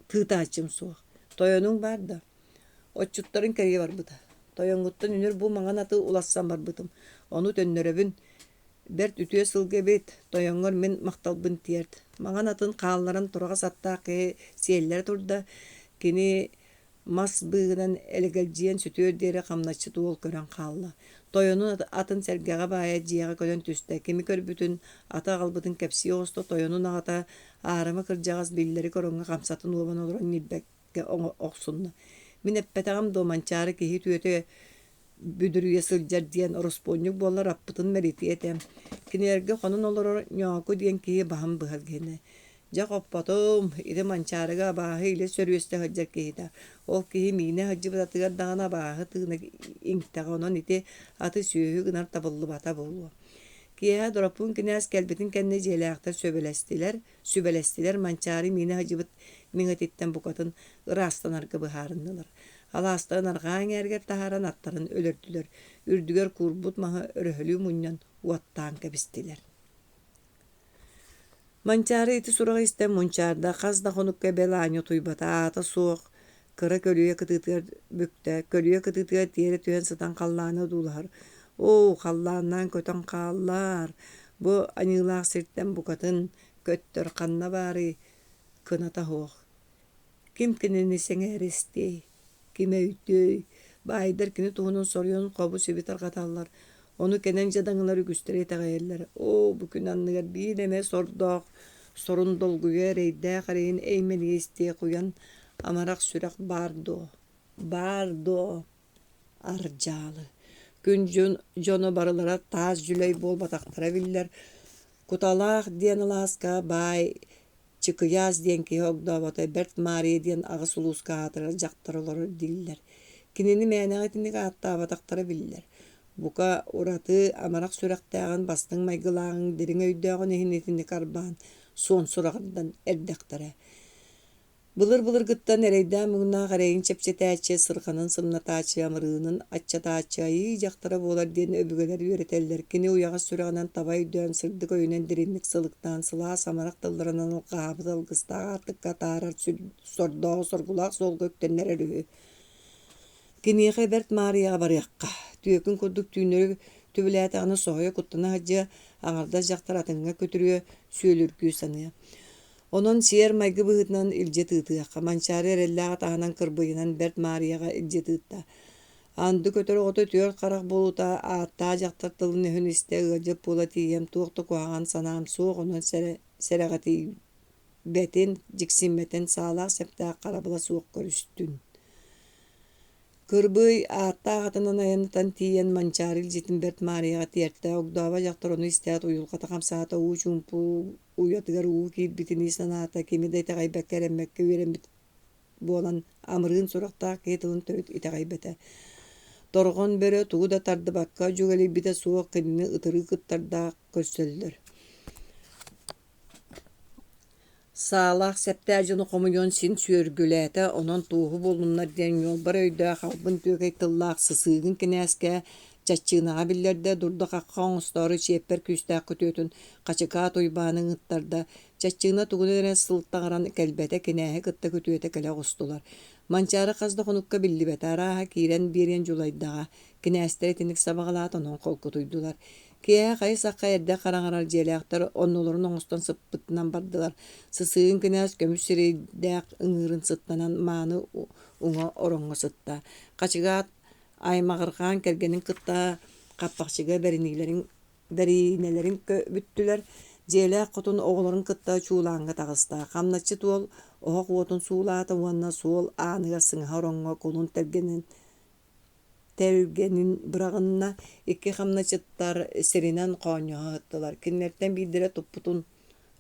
тыытааччым суох. Тойонуҥ баар да? Отчуттарын кэрийэ барбыта. Тойоҥҥуттан үнүр бу маҥан аты уларсан барбытым. Ону төннөрөбүн. Бэрт үтүө сылгы эбит, тойоҥҥор мин махталбын тиэрт. Маҥан атын хаалларан тураҕас аттаах киһи сиэллэрэ турда, кини мас быыһынан элэгэлдьийэн сүтүөр диэри хамначчыт уол көрөн хаалла. Тойонун атын сэргэҕэ баайа дьиэҕэ кэлэн түстэ, кими көрбүтүн, аты аҕалбытын кэпсии оҕуста, тойонун аҕата аарыма кырдьаҕас биллэри ороҥҥо хамсатын уобан олорон ньилбэккэ охсунна. Мин эппэтэҕим дуо Манчаары киһи үтүөтэ бүдүрүйэ сылдьар диэн ороспуонньук буоллар аппытын мэлитиэ этэ. Кинилэргэ хонон олорор Ньооку диэн киһи баһын быһар киһини. Дьэ хоппотум, ити Манчаарыга абааһы илэ сөрүөстэ сылдьар киһитэ. Ол киһи миинэ сылдьыбыт атыгар даҕаны абааһы тыына иҥтэҕэ, онон ити аты сүөһү гынар табыллыбата буолуо. Киэһэ Дороппуун кинээс кэлбитин кэннэ дьиэлээхтэр сөбүлэстилэр, сүбэлэстилэр Манчаары миинэ сылдьыбыт миҥэтиттэн букатын ыраастанарга быһаарыннылар. Алаастарын арҕаа эҥээригэр таһааран аттарын өлөрдүлэр, үрдүгэр куурбут маһы өрөһөлүү мунньан уоттаан кэбистилэр. Манчаары ити сураҕы истэн мунчаарда, хас да хонукка бэл аанньа утуйбата, аата суох кыра көлүйэ кытыытыгар бүктэ, көлүйэ кытыытыгар тиэрэ түһэн сытан халлааны одуулаһар. Оо, халлааннаан көтөн хааллаар, бу аньыылаах сиртэн букатын көттөр ханна баарый, кыната суох. Ким кинини сэҥээрэ истиэй, ким өйдүөй, баайдар кини туһунан соруйан хобу-сиби тарҕаталлар, ону кэнэн дьадаҥылар үгүстэрэ итэҕэйэллэр: «Оо, бу күн анныгар биир эмэ сордоох, сорун долгуйа эрэйдээх эрэйин эймэнийэ истиэх уйан амарах сүрэх баар дуо, баар дуо?» Ардьаалы Күн дьоно барылара таас дьүлэй буолбатахтара биллэр. Куталаах диэн алааска баай Чыкыйаас диэн киһи огдообото Бэрт Маарыйа диэн аҕыс улууска аатырар дьахтар олорор дииллэр. Кинини мээнэҕэ итинник ааттаабатахтара биллэр. Бука, ураты амарах сүрэхтээҕин, бастыҥ майгылааҕын, дириҥ өйдөөҕүн иһин итинник арбаан, суон сураҕырдан эрдэхтэрэ. Былыр-былыргыттан эрэйдээх-муҥнаах эрэйин чэпчэтээччи, сырҕанын сымнатааччы, амырыынын аччатааччы айыы дьахтара буолар диэн өбүгэлэр үөрэтэллэр. Кини уйаҕас сүрэҕинэн таба өйдөөн, сырдык өйүнэн дириҥник сылыктаан, сылаас амарах тылларынан алҕаһаабыт алгыстаах аартыкка атаарар сордооҕу соргулаах суолга үктэннэрэр үһү. Киниэхэ Бэрт Маарыйаҕа барыахха, түөкүн курдук түүннэри түбүлээтэҕинэ соһуйа куттана сылдьыа, аҥардас дьахтар атыҥҥа күтүрүө, сүөлүргүү саныа. Онон сиэр-майгы быһыытынан илдьи тыытыахха, Манчаары эрэллээх атаһынан кырбыйынан Бэрт Маарыйаҕа илдьи тыытта. Анды көтөр оҕото түөрт харах буолуута ааттаах дьахтар тылын-өһүн истэ ыалдьыт буола тиийэн туох да куһаҕан санаам суох, онон сэрэҕэтийбэтин, дьиксиммэтин, саалаах-сэптээх харабыла суох көрүстүн. Кырбый ааттаах атынан айаннатан тиийэн Манчаары илдьитин Бэрт Маарыйаҕа тиэртэ, огдообо дьахтар ону истээт уйулҕата хамсаата, уу чуумпу уйатыгар уу киирбитинии санаата, кими да итэҕэйбэккэ эрэммэккэ үөрэммит буолан амырыын сурахтаах киһи тылын төрүт итэҕэйбэтэ. Торҕон бөрө тугу да тардыбакка дьүгэлийбитэ суох кинини ытырыы кыттардаах көрсөллөр. Саалаах сэптээх дьону хомуйуон син сүөргүлээтэ, онон туоһу буоллуннар диэн ньуолбар өйдөөх албын түөкэй тыллаах сысыыгын кинээскэ чаччыынаҕа биллэрдэ, дурда-хахха оҥостоору чиэппэр күүстээх күтүөтүн Хачыкаат Уйбааны ыҥыттарда. Чаччыына тугунан эрэ сылтаҕыран кэлбэтэ, кинээһи кытта күтүөтэ кэлэ оҕустулар. Манчаары хас да хонукка биллибэтэ, арааһа киирэн биэриэн дьулайдаҕа. Кинээстэр итинник сабаҕалаат, онон холкутуйдулар. Киэһэ хайы-сахха эрдэ хараҥарар дьиэлээхтэр оннуларын оҥостон сыппытынан бардылар. Сысыыгын кинээс көмүс сирэйдээх ыҥыырын сыттанан мааны уҥа ороҥҥо сытта. Хачыгаат аймаҕырҕаан кэргэнин кытта хаппахчыга бэриниилэрин бэриинэлэрин бүттүлэр. Дьиэлээх хотун оҕолорун кытта чуулааҥҥа таҕыста. Хамначчыт уол оһох уотун суулаата уонна суол ааныгар сыҥаһа ороҥҥо кулун тэлгэнэн Тэлгэнин быраҕынна, икки хамначчыттар сиринэн хоонньоһо сыттылар, кинилэртэн биирдэрэ туппутун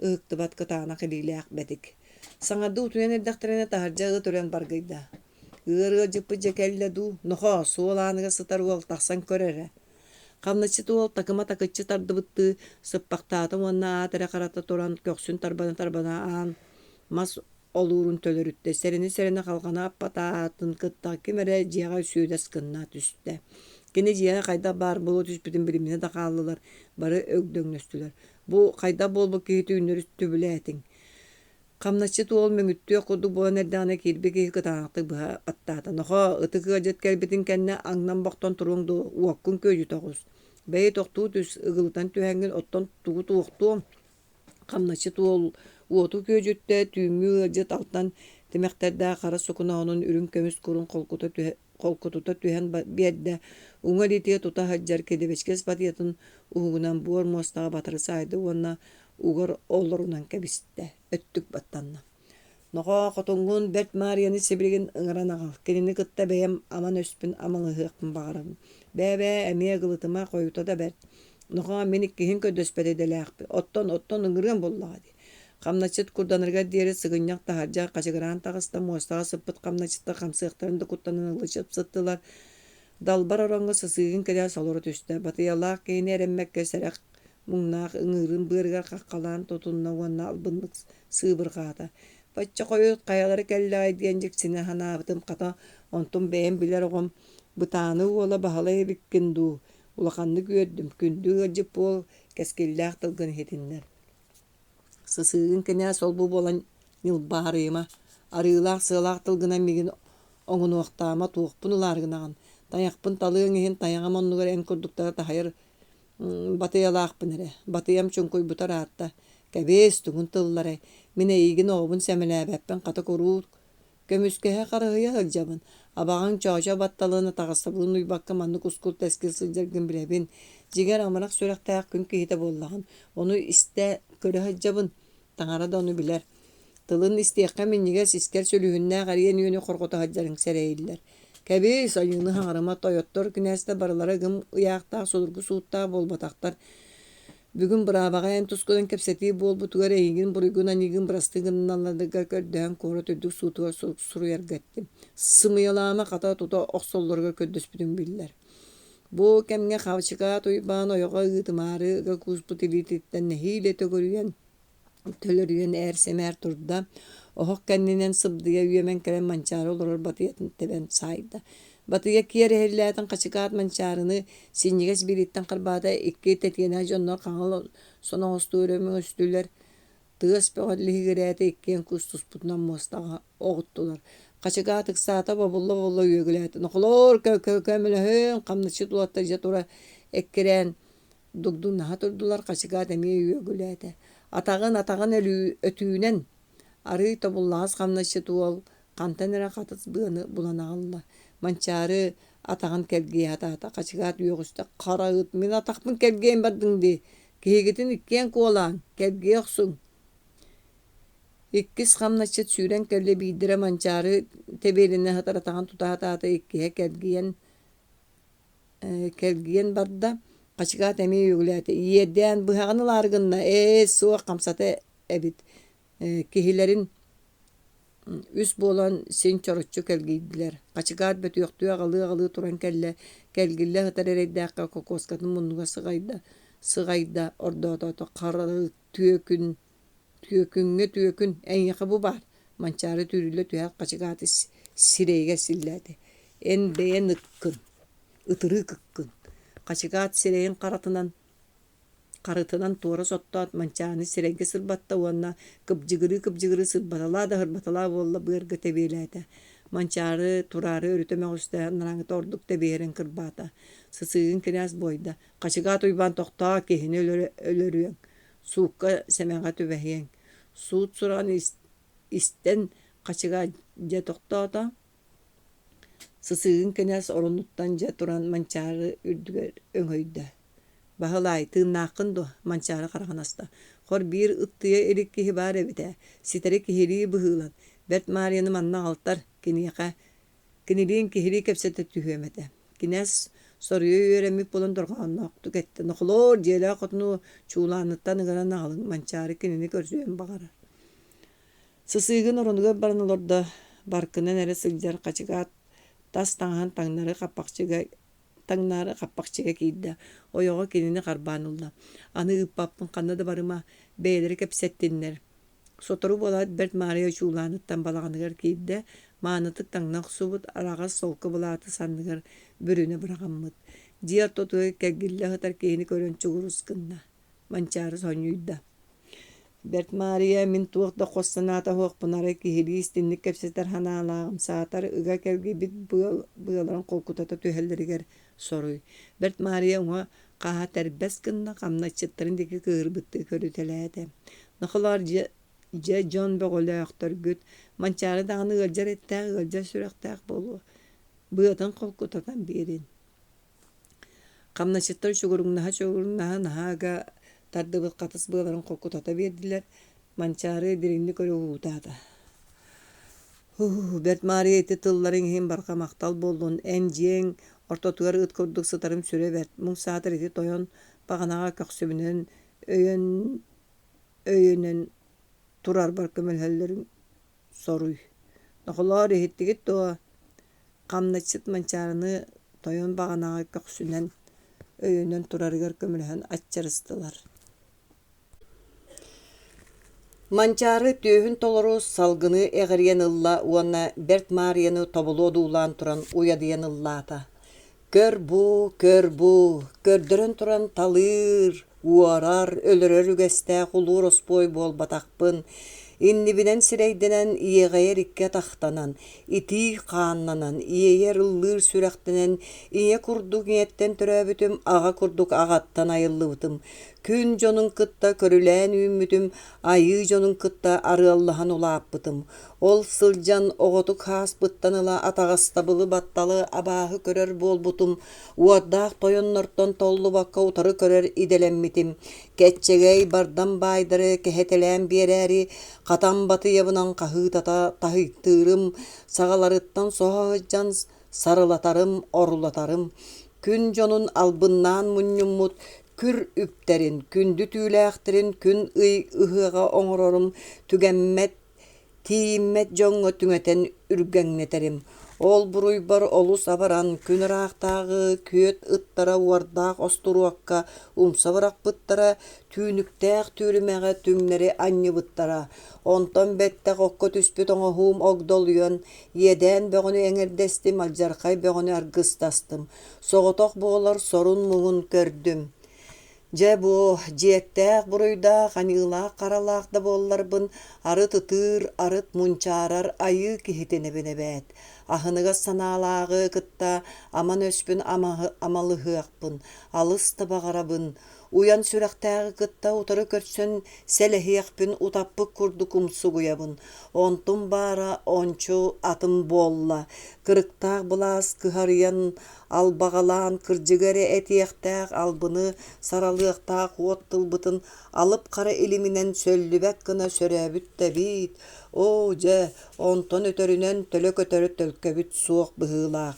ыһыктыбат кытаанах илиилээх бэтик. Саҥардыы утуйан эрдэхтэринэ таһырдьа ыт үрэн баргыйда: «Ыар ыалдьыппыт дьэ кэллэ дуу, нохоо, суол ааныгар сытар уол тахсан көр эрэ» Хамначчыт уол такыма такыччы тардыбыттыы сыппахтаата уонна аат эрэ харата туран көхсүн тарбана-тарбана аан мас олуурун төлөрүттэ, сэрэнэ-сэрэнэ халҕана аппатаатын кытта ким эрэ дьиэҕэ сүөдэс гына түстэ. Кини дьиэҕэ хайдах баар буола түспүтүн билиминэ да хааллылар, бары өгдөҥнөстүлэр. Бу хайдах буолбут киһи түүннэри түбүлээтиҥ. Хамначчыт уол мөҥүттүөх курдук буолан эрдэҕинэ киирбит киһи кытаанахтык быһа баттаата. Нохоо, ытык ыалдьыт кэлбитин кэннэ аҥнан бохтон туруоҥ дуо, уоккун күөдьүтэ оҕус. Бэйи тохтуу түс, ыгылытан түһэҥҥин оттон тугу туохтуоҥ? Хамначчыт уол уоту күөдьүттэ, түүҥҥү ыалдьыт алтан тимэхтэрдээх хара сукунаонун үрүҥ көмүс курун холкута түһэ холкутута түһэн биэрдэ, уҥа илиитигэр тута сылдьар килэбэчигэс батыйатын уһугунан буор муостаҕа батары саайда уонна угар олорунан кэбистэ, өттүк баттанна. Нохоо, хотуҥҥун Бэрт Маарыйаны сибилигин ыҥыран аҕал, кинини кытта бэйэм аман өспүн амалыһыахпын баҕарабын. Бээ-бээ, эмиэ ыгылытыма, хойута да бэрт. Нохоо, мин иккиһин көрдөспөт идэлээхпин, оттон, оттон ыҥырыам буоллаҕа дии. Хамначчыт курданарыгар диэри сыгынньах таһырдьа хачыгыраан таҕыста, муостаҕа сыппыт хамначчыттар хамсыахтарын да куттанан ылы-чып сыттылар. Далбар ороҥҥо сысыыгын кэлэ солоро түстэ, батыйалаах киһини эрэммэккэ сэрэх муҥнаах ыҥыырын быарыгар хаххалаан тутунна уонна албыннык сыыбырҕаата. Бачча хойут хайалара кэллэҕэй диэн дьиксинэ санаабытым, хата, онтум бэйэм билэр оҕом Бытааны уола Баһылай эбиккин дуу, улаханнык үөрдүм, күндү ыалдьыт буол, кэскиллээх тылгын иһитиннэр. Сысыыгын кинээс ол-бу буолан ньылбаарыйыма, арыылаах-сыалаах тылгынан миигин оҥунуохтаама, туохпун ылаары гынаҕын, тайахпын талыаҥ иһин тайаҕым оннугар эн курдуктары таһыйар батыйалаахпын эрэ, батыйам чуҥкуйбута ыраатта, кэбиэс, тугун тылларай, мин эйигин оҕобун сэмэлээбэппин, хата куруук Көмүскэһэ харыһыйа сылдьабын, абаҕаҥ Чоочо батталын атаҕастабылын уйбакка маннык ускул-тэскил сылдьаргын билэбин, дьиҥэр амарах сүрэхтээх күн киһитэ буоллаҕын, ону истэ, көрө сылдьабын, таҥара да ону билэр. Тылын истиэххэ минньигэс, искэр сүлүһүннээх эриэн үөнү хорҕото сылдьарыҥ сэрэйиллэр. Кэбиис, айыыны хаҥарыма, тойоттор, кинээстэр барылара ыгым ыйаахтаах судургу сууттаах буолбатахтар. Бүгүн быраабаҕа эн тускунан кэпсэтии буолбутугар эйигин буруйгун-аньыыгын бырастыы гыналларыгар көрдөһөн куорат үрдүк суутугар сурук суруйарга эттим. Сымыйалаама хата тута охсоллоругар көрдөспүтүҥ биллэр. Бу кэмҥэ Хавчикаат Уйбаан ойоҕо ыытымаары ыга кууспут илиититтэн нэһиилэ төгүрүйэн Төлөрүйэн ээр-сэмээр турда, оһох кэннинэн сыбдыйа үөмэн кэлэн Манчаары олорор батыйатын тэбэн саайда. Батыйа киэр иһиллээтин Хачыкаат Манчаарыны синньигэс биилиттэн харбаата, икки тэтиэнэх дьоннор хаҥыл соноҕостуу өрө мөҥүстүлэр, тыас бөҕө лиһигирээтэ иккиэн кустуспутунан муостаҕа оҕуттулар. Хачыкаат ыксаата бобулла-бобулла үөгүлээтэ: «Нохолоор, көмөлөһүҥ!» Хамначчыт уолаттар дьэ тура эккирээн Дугдуҥнаһа турдулар, Хачыкаат эмиэ үөгүлээтэ: «Атаҕын, атаҕын өтүүнэн!» Арыый тобуллаҕас хамначчыт уол хантан эрэ хатыс быаны булан аҕалла. Манчаары атаҕын кэлгийэ сатаата. Хачыкаат үөҕүстэ: «Хара ыт, мин атахпын кэлгийэн бардыҥ дии, киһигитин иккиэн куолааҥ, кэлгийэ охсуҥ!» Иккис хамначчыт сүүрэн кэллэ, биирдэрэ Манчаары тэбиэлэнэ сытар атаҕын тута сатаата, иккиһэ кэлгийэн Кэлгийэн барда, Хачыкаат эмиэ үөгүлээтэ: «Иэдээн, быһаҕын ылаары гынна, ээ, суох хамсата эбит» Киһилэрин үс буолан син чороччу кэлгийдилэр. Хачыкаат бөтүөхтүү аҕалыы-аҕалыы туран кэллэ, кэлгиллэ сытар эрэйдээххэ кокуоскатын муннуга сыҕайда, сыҕайда, ордоотоото: «Хара түөкүн, түөкүҥҥэ түөкүн, эйиэхэ бу баар» Манчаары түүрүллэ түһээт Хачыкааты сирэйигэр силлээтэ: «Эн бэйэн ыккын, ытырыык ыккын» Хачыкаат сирэйин харатынан харытынан туора соттоот Манчааны сирэйгэ сырбатта уонна кыбдьыгырыы-кыбдьыгырыы сырбаталаа да сырбаталаа буолла быарга тэбиэлээтэ. Манчаары тураары өрүтэ мөҕүстэ, нарааҥыта ордук тэбиэрэн кырбаата. Сысыыгын кинээс буойда: «Хачыкаат Уйбаан тохтоо, киһини өлөрүөҥ, суукка сэмэҕэ түбэһиэҥ» Суут сураҕын истэн Хачыгаа дьэ тохтоото, сысыыгын кинээс оронуттан дьэ туран Манчаары үрдүгэр өҥөйдө: «Баһылаай, тыыннааххын дуо?» Манчаары хараҕын аста: «Хор биир ыттыйа илик киһи баар эбит ээ, ситэри киһилии быһыылан, Бэрт Маарыйаны манна аҕалтар, киниэхэ Кинилиин киһилии кэпсэтэ түһүөм этэ. Кинээс соруйа үөрэммит буолан дорҕоонноохтук эттэ: «Нохолоор, дьиэлээх хотуну чуулааныттан ыҥыран аҕалыҥ, Манчаары кинини көрсүөн баҕарар» Сысыыгын оронугар баран олордо, баркынан эрэ сылдьар хачыгаат тас таҥаһын таҥнары хаппахчыга таҥнаары хаппахчыга киирдэ, ойоҕо кинини харбаан ылла: «Аны ыыппаппын, ханна да барыма, бэйэлэрэ кэпсэттиннэр» Сотору буолаат Бэрт Маарыйа чуулааныттан балаҕаныгар киирдэ, маанытык таҥна охсубут, араҕас солко былааты санныгар бүрүнэ быраҕыммыт. Дьиэ ортотугар кэргиллэ сытар киһини көрөн чугурус гынна. Манчаары сонньуйда. Бэрт Маарыйа, мин туох да хос санаата суохпун, арай киһилии истинник кэпсэтэр санаалааҕым, саатар ыга кэлгийбит быаларын холкутата түһэллэригэр соруй. Бэрт Маарыйа уҥа хаһа тэрбэс гынна, хамначчыттарын диэки кыыһырбыттыы көрүтэлээтэ. Нохолоор, дьэ, дьэ дьон бөҕөлөөхтөргүт, Манчаары даҕаны ыалдьар эттээх, ыалдьар сүрэхтээх буолуо, быатын холкутатан биэрин. Хамначчыттар чугуруҥнаһа-чугуруҥнаһа наһаа ыга тардыбыт хатыс быаларын холкутата биэрдилэр, Манчаары дириҥник өрө уһуутаата: «Һуу, Бэрт Маарыйа ити тылларыҥ иһин барҕа махтал буоллун, эн дьиэҥ ортотугар ыт курдук сытарым сүрэ бэрт, муҥ саатар ити тойон баҕанаҕа көхсүбүнэн өйөн өйөнөн турарбар көмөлөһөллөрүн соруй. Нохолоор, иһиттигит дуо?» Хамначчыт Манчаарыны тойон баҕанаҕа көхсүнэн өйөнөн турарыгар көмөлөһөн аччарыстылар. Манчаары түөһүн толору салгыны эҕирийэн ылла уонна Бэрт Маарыйаны тобулу одуулаан туран уйадыйан ыллаата: Көр бу, көр бу, көрдөрөн туран талыыр, уорар, өлөрөр үгэстээх улуу ороспуой буолбатахпын, иннибинэн сирэйдэнэн иэҕэйэр икки атахтанан, итии хааннанан, иэйэр ыллыыр сүрэхтэнэн, ийэ курдук ийэттэн төрөөбүтүм, аҕа курдук аҕаттан айыллыбытым, күн дьонун кытта көрүлээн үүммүтүм, айыы дьонун кытта арыаллаһан улааппытым. Ол сылдьан оҕотук ааспыттан ыла атаҕастабылы батталы абааһы көрөр буолбутум, уордаах тойоннортон толлубакка утары көрөр идэлэммитим. Кэччэгэй бардам баайдары кэһэтэлээн биэрээри хатан батыйабынан хаһыытата таһыйтыырым, саҕаларыттан соһо сылдьан сарылатарым, орулатарым. Күн дьонун албыннаан мунньуммут күр үптэрин, күндү түүлээхтэрин күн-ый ыһыаҕа оҥорорум түгэммэт Тиийиммэт дьоҥҥо түҥэтэн үргэҥнэтэрим. Ол буруйбар олус абаран, күн ыраахтааҕы күөт ыттара уордаах остуруокка умса бырахпыттара, түүнүктээх түүрүмэҕэ түҥнэри анньыбыттара. Онтон бэттэх окко түспүт оҥоһуум огдолуйан, иэдээн бөҕөнү эҥэрдэстим, алдьархай бөҕөнү аргыстастым. Соҕотох буолар сорун-муҥун көрдүм. Дьэ бу, дьиэктээх буруйдаах, аньыылаах-харалаах да буолларбын, арыт ытыыр, арыт мунчаарар айыы киһитинэбин эбээт. Аһыныгас санаалааҕы кытта аман өспүн амалыһыахпын, алыс да баҕарабын, уйан сүрэхтээҕи кытта утары көрсөн сэлэһиэхпин утаппыт курдук умсугуйабын. Онтум баара ончу атын буолла, кырыктаах былаас кыһарыйан Албаҕалаан кырдьыгы эрэ этиэхтээх албыны саралыахтаах уот тылбытын алып хара илиминэн сөллүбэт гына сөрөөбүт да эбит. Оо, дьэ, онтон өтөрүнэн төлө көтөр төлкөбүт суох быһыылаах.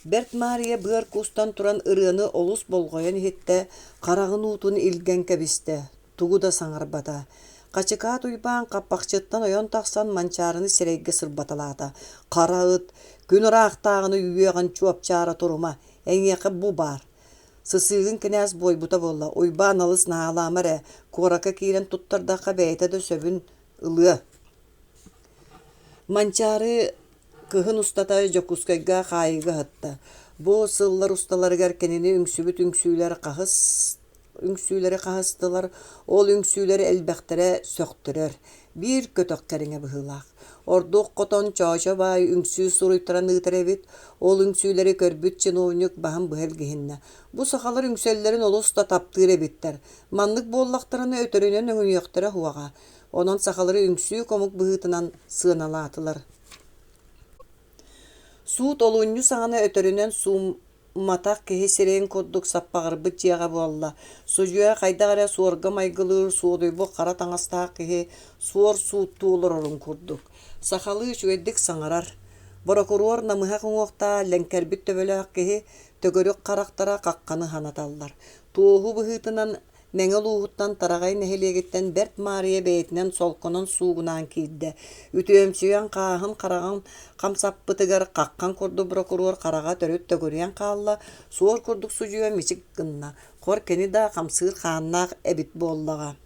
Бэрт Маарыйа быар куустан туран ырыаны олус болҕойон иһиттэ, хараҕын уутун илгэн кэбистэ, тугу да саҥарбата. Хачыкаат Уйбаан хаппахчыттан ойон тахсан Манчаарыны сирэйгэ сырбаталаата: «Хара ыт, күн ыраахтааҕыны үөҕэн чуопчаара турума, эйиэхэ бу баар». Сысыыгын кинээс буойбута буолла, Уйбаан алыс наһаалаама эрэ, куоракка киирэн туттардахха бэйэтэ да сөбүн ылыа. Манчаары кыһын устата Дьокуускайга хаайыыга ыһытта. Бу сыллар усталарыгар кинини үҥсүбүт үҥсүүлэр хаһыс үҥсүүлэри хаһыстылар, ол үҥсүүлэр элбэхтэрэ сөхтөрөр, биир көтөх кэриҥэ быһыылаах. Ордук хотон Чоочо баай үҥсүү суруйтаран ыытар эбит, ол үҥсүүлэри көрбүт чиновник баһын быһа илгиһиннэ. Бу сахалар үҥсэллэрин олус да таптыыр эбиттэр, маннык буоллахтарына өтөрүнэн өҥүйүөхтэрэ суоҕа. Онон сахалары үҥсүү комук быһыытынан сыаналаатылар. Суут олунньу саҕана өтөрүнэн суум Матах киһи сирэйин курдук саппаҕырбыт дьиэҕэ буолла. Судьуйа хайдах эрэ суорга майгылыыр суодуйбут хара таҥастаах киһи суор сууттуу олорорун курдук. Сахалыы үчүгэйдик саҥарар. Борокуруор намыһах уҥуохтаах лэҥкэрбит төбөлөөх киһи төгүрүк харахтара хахханы санаталлар. Туоһу быһыытынан Мэҥэ улууһуттан Тараҕай нэһилиэгиттэн Бэрт Маарыйа бэйэтинэн солконон суугунаан киирдэ. Үтүөмсүйэн хааһын хараҕын хамсаппытыгар хаххан курдук прокурор хараҕа төрүт төгүрүйэн хаалла, суор курдук судьуйа мичик гынна, хор кини да хамсыыр хааннаах эбит буоллаҕа.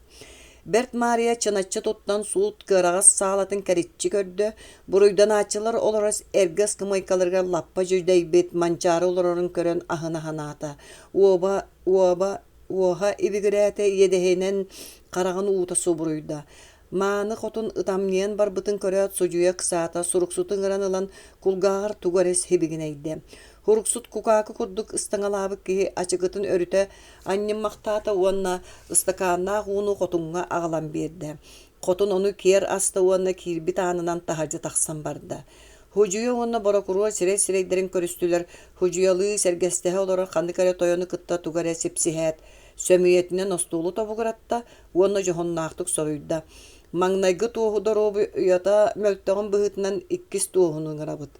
Бэрт Маарыйа чыначчы туттан суут кыараҕас саалатын кэриччи көрдө, буруйданааччылар олорор эргэ ыскамыайкаларыгар лаппа дьүдэйбит Манчаары олорорун көрөн аһына санаата. Уоба, уоба. Уоһа ибигирээтэ, иэдэһинэн хараҕын уута субуруйда. Мааны хотун ытамньыйан барбытын көрөөт, судьуйа ыксаата, суруксуту ыҥыран ылан, кулгааҕар тугу эрэ сибигинэйдэ. Суруксут кукаакы курдук ыстаҥалаабыт киһи ачыкытын өрүтэ анньыммахтаата уонна ыстакааннаах ууну хотуҥҥа аҕалан биэрдэ. Хотун ону киэр аста уонна киирбит аанынан таһырдьа тахсан барда. Һудьуйа уонна борокуруор сирэй-сирэйдэрин көрүстүлэр, һудьуйалыы, сэргэстэһэ олорор ханнык эрэ тойону кытта тугу эрэ сипсиһээт, сөмүйэтинэн остуолу тобугуратта уонна дьоһуннаахтык соруйда: «Маҥнайгы туоһу доруобуйата мөлтөҕүн быһыытынан иккис туоһуну ыҥырабыт».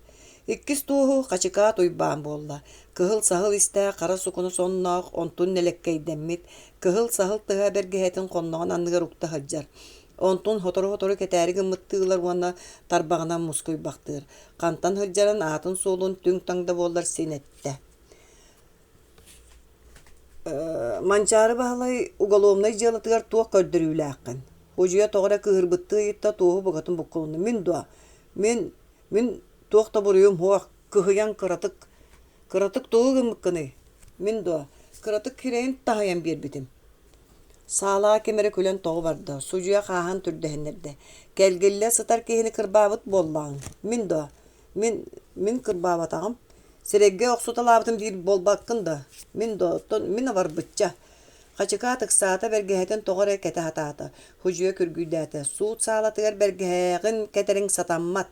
Иккис туоһу Хачыкаат Уйбаан буолла. Кыһыл саһыл истээх хара сукуна сонноох, онтун нэлэккэйдэммит, кыһыл саһыл тыһа бэргэһэтин хонноҕун анныгар укта сылдьар. Онтун сотору-сотору кэтээри гыммыттыы ылар уонна тарбаҕынан мускуйбахтыыр. Хантан сылдьарын аатын-суолун түҥ-таҥ да буоллар син эттэ. Манчаары Баһылай уголовнай дьыалатыгар туох көрдөрүүлээххин? Удьуйа тоҕо эрэ кыыһырбыттыы ыйытта, туоһу букатын буккулунна. Мин дуо? Мин, мин туох да буруйум суох, кыһыйан кыратык, кыратык тугу гыммыккыный? Мин дуо? Кыратык сирэйин таһыйан биэрбитим. Саалаҕа ким эрэ күлэн тоҕо барда, судьуйа хааһан түрдэһиннэрдэ: «Кэлгиллэ сытар киһини кырбаабыт буоллаҕыҥ, мин дуо? Мин, мин кырбаабатаҕым. Сирэйгэ охсуталаабытым диир буолбаккын да? Мин дуо? Оттон мин абарбычча». Хачыкаат ыксаата бэргэһэтин тоҕо эрэ кэтэ сатаата, судьуйа күргүйдээтэ: «Суут саалатыгар бэргэһэҕин кэтэриҥ сатаммат».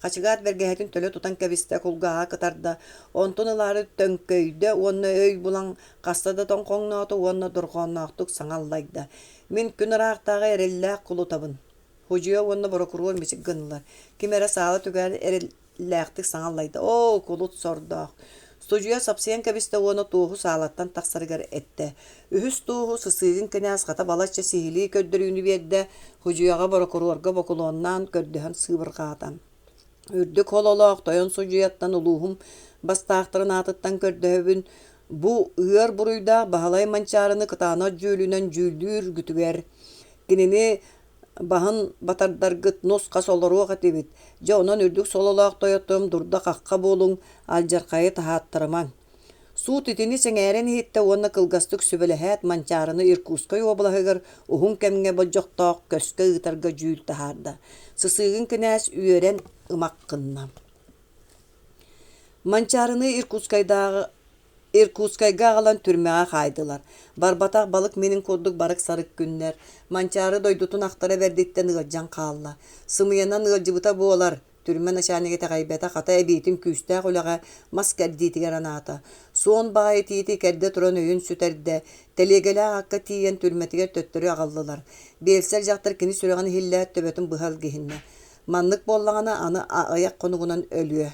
Хачыгаат бэргэһэтин төлө тутан кэбистэ, кулгааҕа кытарда, онтун ылаары төҥкөйдө уонна өй булан хаста да тоҥхоҥноото уонна дорҕоонноохтук саҥа аллайда: «Мин күн ыраахтааҕы эрэллээх кулутабын». Худьуйа уонна борокуруор мичик гыннылар. Ким эрэ саала түгэр эрэллээхтик саҥа аллайда: «Оо, кулут сордоох!» Судьуйа сапсыйан кэбистэ уонна туоһу саалаттан тахсарыгар эттэ. Үһүс туоһу Сысыыгын кинээс хата балачча сиһилии көрдөрүүнү биэрдэ, судьуйаҕа борокуруорга бокулуоннаан көрдөһөн сыыбырҕаата. Үрдүк хололоох тойон судьуйаттан улууһум бастаахтарын аатыттан көрдөһөбүн, бу ыар буруйдаах Баһылай Манчаарыны кытаанах дьүүлүнэн дьүүллүүргүтүгэр, кинини баһын батардаргыт нус-хас олоруох этибит, дьэ онон үрдүк сололоох тойотторум дурда-хахха буолуҥ, алдьархайы таһааттарымаҥ. Суут итини сэҥээрэн иһиттэ уонна кылгастык сүбэлэһээт Манчаарыны Иркутскай уобалаһыгар уһун кэмҥэ болдьохтоох көскө ыытарга дьүүл таһаарда. Сысыыгын кинээс үөрэн ымах гынна. Манчаарыны Иркутскайдааҕы Иркутскайга аҕалан түрмэҕэ хаайдылар. Барбатах балык минин курдук барык-сарык күннэр. Манчаары дойдутун ахтара бэрдиттэн ыалдьан хаалла. Сымыйанан ыалдьыбыта буолар, Түрмэ начальнига итэҕэйбэтэ, хата эбиитин күүстээх үлэҕэ мас кэрдиитигэр анаата. Суон баҕайы тиити кэрдэ туран өйүн сүтэрдэ, тэлиэгэлээх акка тиийэн түрмэтигэр төттөрү аҕаллылар. Биэлсэр дьахтар кини сүрэҕин иһиллээт төбөтүн быһа илгиһиннэ. Маннык буоллаҕына аны аҕыйах хонугунан өлүө.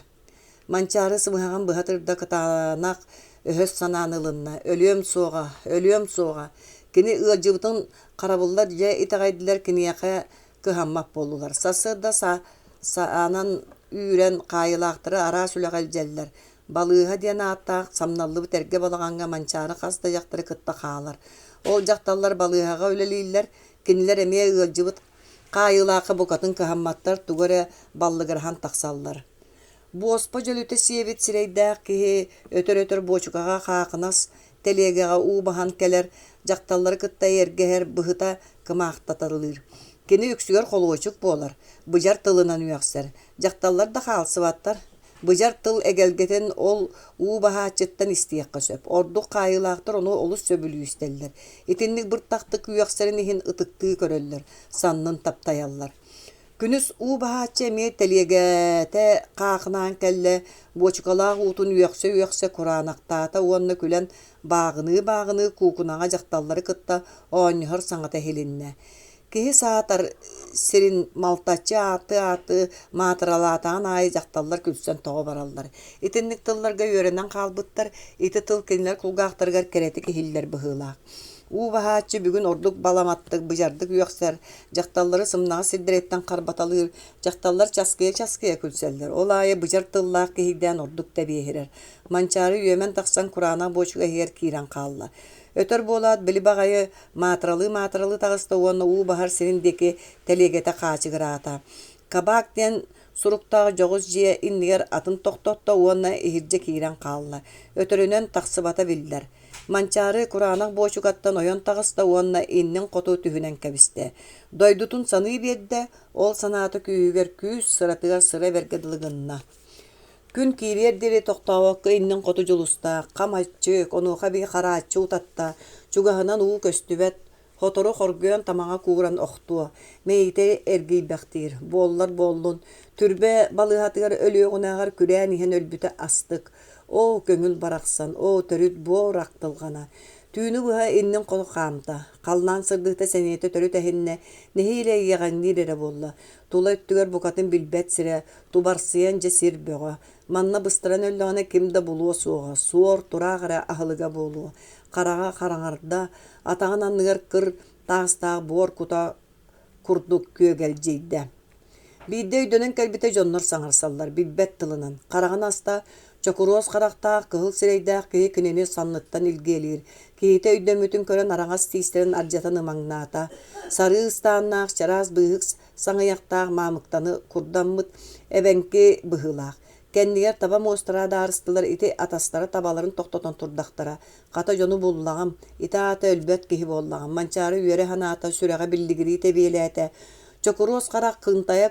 Манчаары сымыһаҕын быһа тырда кытаанах өһөс санааны ылынна: «Өлүөм суоҕа, өлүөм суоҕа». Кини ыалдьыбытын харабыллар дьэ итэҕэйдилэр киниэхэ кыһаммат буоллулар. Сарсыарда саанан үүрэн хаайыылаахтары араас үлэҕэ илдьэллэр. Балыыһа диэн ааттаах самналлыбыт эргэ балаҕаҥҥа Манчаары хас да дьахтары кытта хаалар. Ол дьахталлар балыыһаҕа үлэлииллэр, кинилэр эмиэ ыалдьыбыт хаайыылаахха букатын кыһамматтар, тугу эрэ баллыгыраһан тахсаллар. Буоспа дьөлүтэ сиэбит сирэйдээх киһи өтөр-өтөр буочукаҕа хаахынас тэлиэгэҕэ уу баһан кэлэр, дьахталлары кытта эйэргэһэр, быһыта кымаахтаталыыр. Кини үксүгэр холуочук буолар, быдьар тылынан үөхсэр. Дьахталлар да хаалсыбаттар. Быдьар тыл эгэлгэтин ол уу баһааччыттан истиэххэ сөп. Ордук хаайыылаахтар ону олус сөбүлүү истэллэр. Итинник быртахтык үөхсэрин иһин ытыктыы көрөллөр, саннын таптайаллар. Күнүс уу баһааччы эмиэ тэлиэгэтэ хаахынаан кэллэ, буочукалаах уутун үөхсэ-үөхсэ кураанахтаата уонна күлэн бааҕыныы-бааҕыныы куукунаҕа дьахталлары кытта оонньоһор саҥата иһилиннэ. Киһи саатар сирин малтаччы ааттыы-ааттыы маатыралаатаҕын аайы дьахталлар күлсэн тоҕо бараллар. Итинник тылларга үөрэнэн хаалбыттар, ити тыл кинилэр кулгаахтарыгар кэрэтик иһиллэр быһыылаах. Уу баһааччы бүгүн ордук баламаттык, быдьардык үөхсэр, дьахталлары сымнаҕас сирдэриттэн харбаталыыр, дьахталлар часкыйа-часкыйа күлсэллэр, ол аайы быдьар тыллаах киһийдээн ордук тэбиэһирэр. Манчаары үөмэн тахсан кураанах буочука иһигэр киирэн хаалла. Өтөр буолаат били баҕайы маатыралыы-маатыралыы таҕыста уонна уу баһар сирин диэки тэлиэгэтэ хаачыгыраата. Кабак диэн суруктаах дьоҕус дьиэ иннигэр атын тохтотто уонна иһирдьэ киирэн хаалла. Өтөрүнэн тахсыбата биллэр. Манчаары кураанах буочукаттан ойон таҕыста уонна иннин хоту түһүнэн кэбистэ. Дойдутун саныы биэрдэ, ол санаата күүһүгэр күүс, сыратыгар сыра эбэргэ дылы гынна. Күн киириэр диэри тохтообокко иннин хоту дьулуста, хам аччык, онуоха эбии харааччы утатта, чугаһынан уу көстүбэт, Сотору хоргуйан тамаҕа кууран охтуо, мэйиитэ эргийбэхтиир, буоллар буоллун, түрбэ балыыһатыгар өлүөҕүнээҕэр күрээн иһэн өлбүтэ астык. Оо, көҥүл барахсан, оо, төрүт буор ахтылҕана. Түүнү быһа иннин хоту хаамта, халлаан сырдыыта сэниэтэ төрүт эһиннэ, нэһиилэ иэҕэҥниир эрэ буолла. Тула өттүгэр букатын билбэт сирэ, тубарсыйан дьэ сир бөҕө. Манна быстаран өллөҕүнэ ким да булуо суоҕа, суор, тураах эрэ аһылыга буолуо. Хараҕа хараҥарда, атаҕын анныгар кыр таастаах буор кута курдук күөгэлдьийдэ. Биирдэ өйдөнөн кэлбитэ дьоннор саҥарсаллар, билбэт тылынан. Хараҕын аста, чокуруос харахтаах, кыһыл сирэйдээх киһи кинини санныттан илгиэлиир. Киһитэ өйдөммүтүн көрөн араҥас тиистэрин ардьатан ымаҥнаата. Сарыы ыстааннаах, чараас быыһык саҥыйахтаах маамыктаны курдаммыт эбэҥки быһыылаах. Кэннигэр таба муостара адаарыстылар ити атастара табаларын тохтотон турдахтара. Хата дьону буллаҕым, ити аата өлбөт киһи буоллаҕым. Манчаары үөрэ санаата, сүрэҕэ биллигирии тэбиэлээтэ. Чокуруос харах кынтайа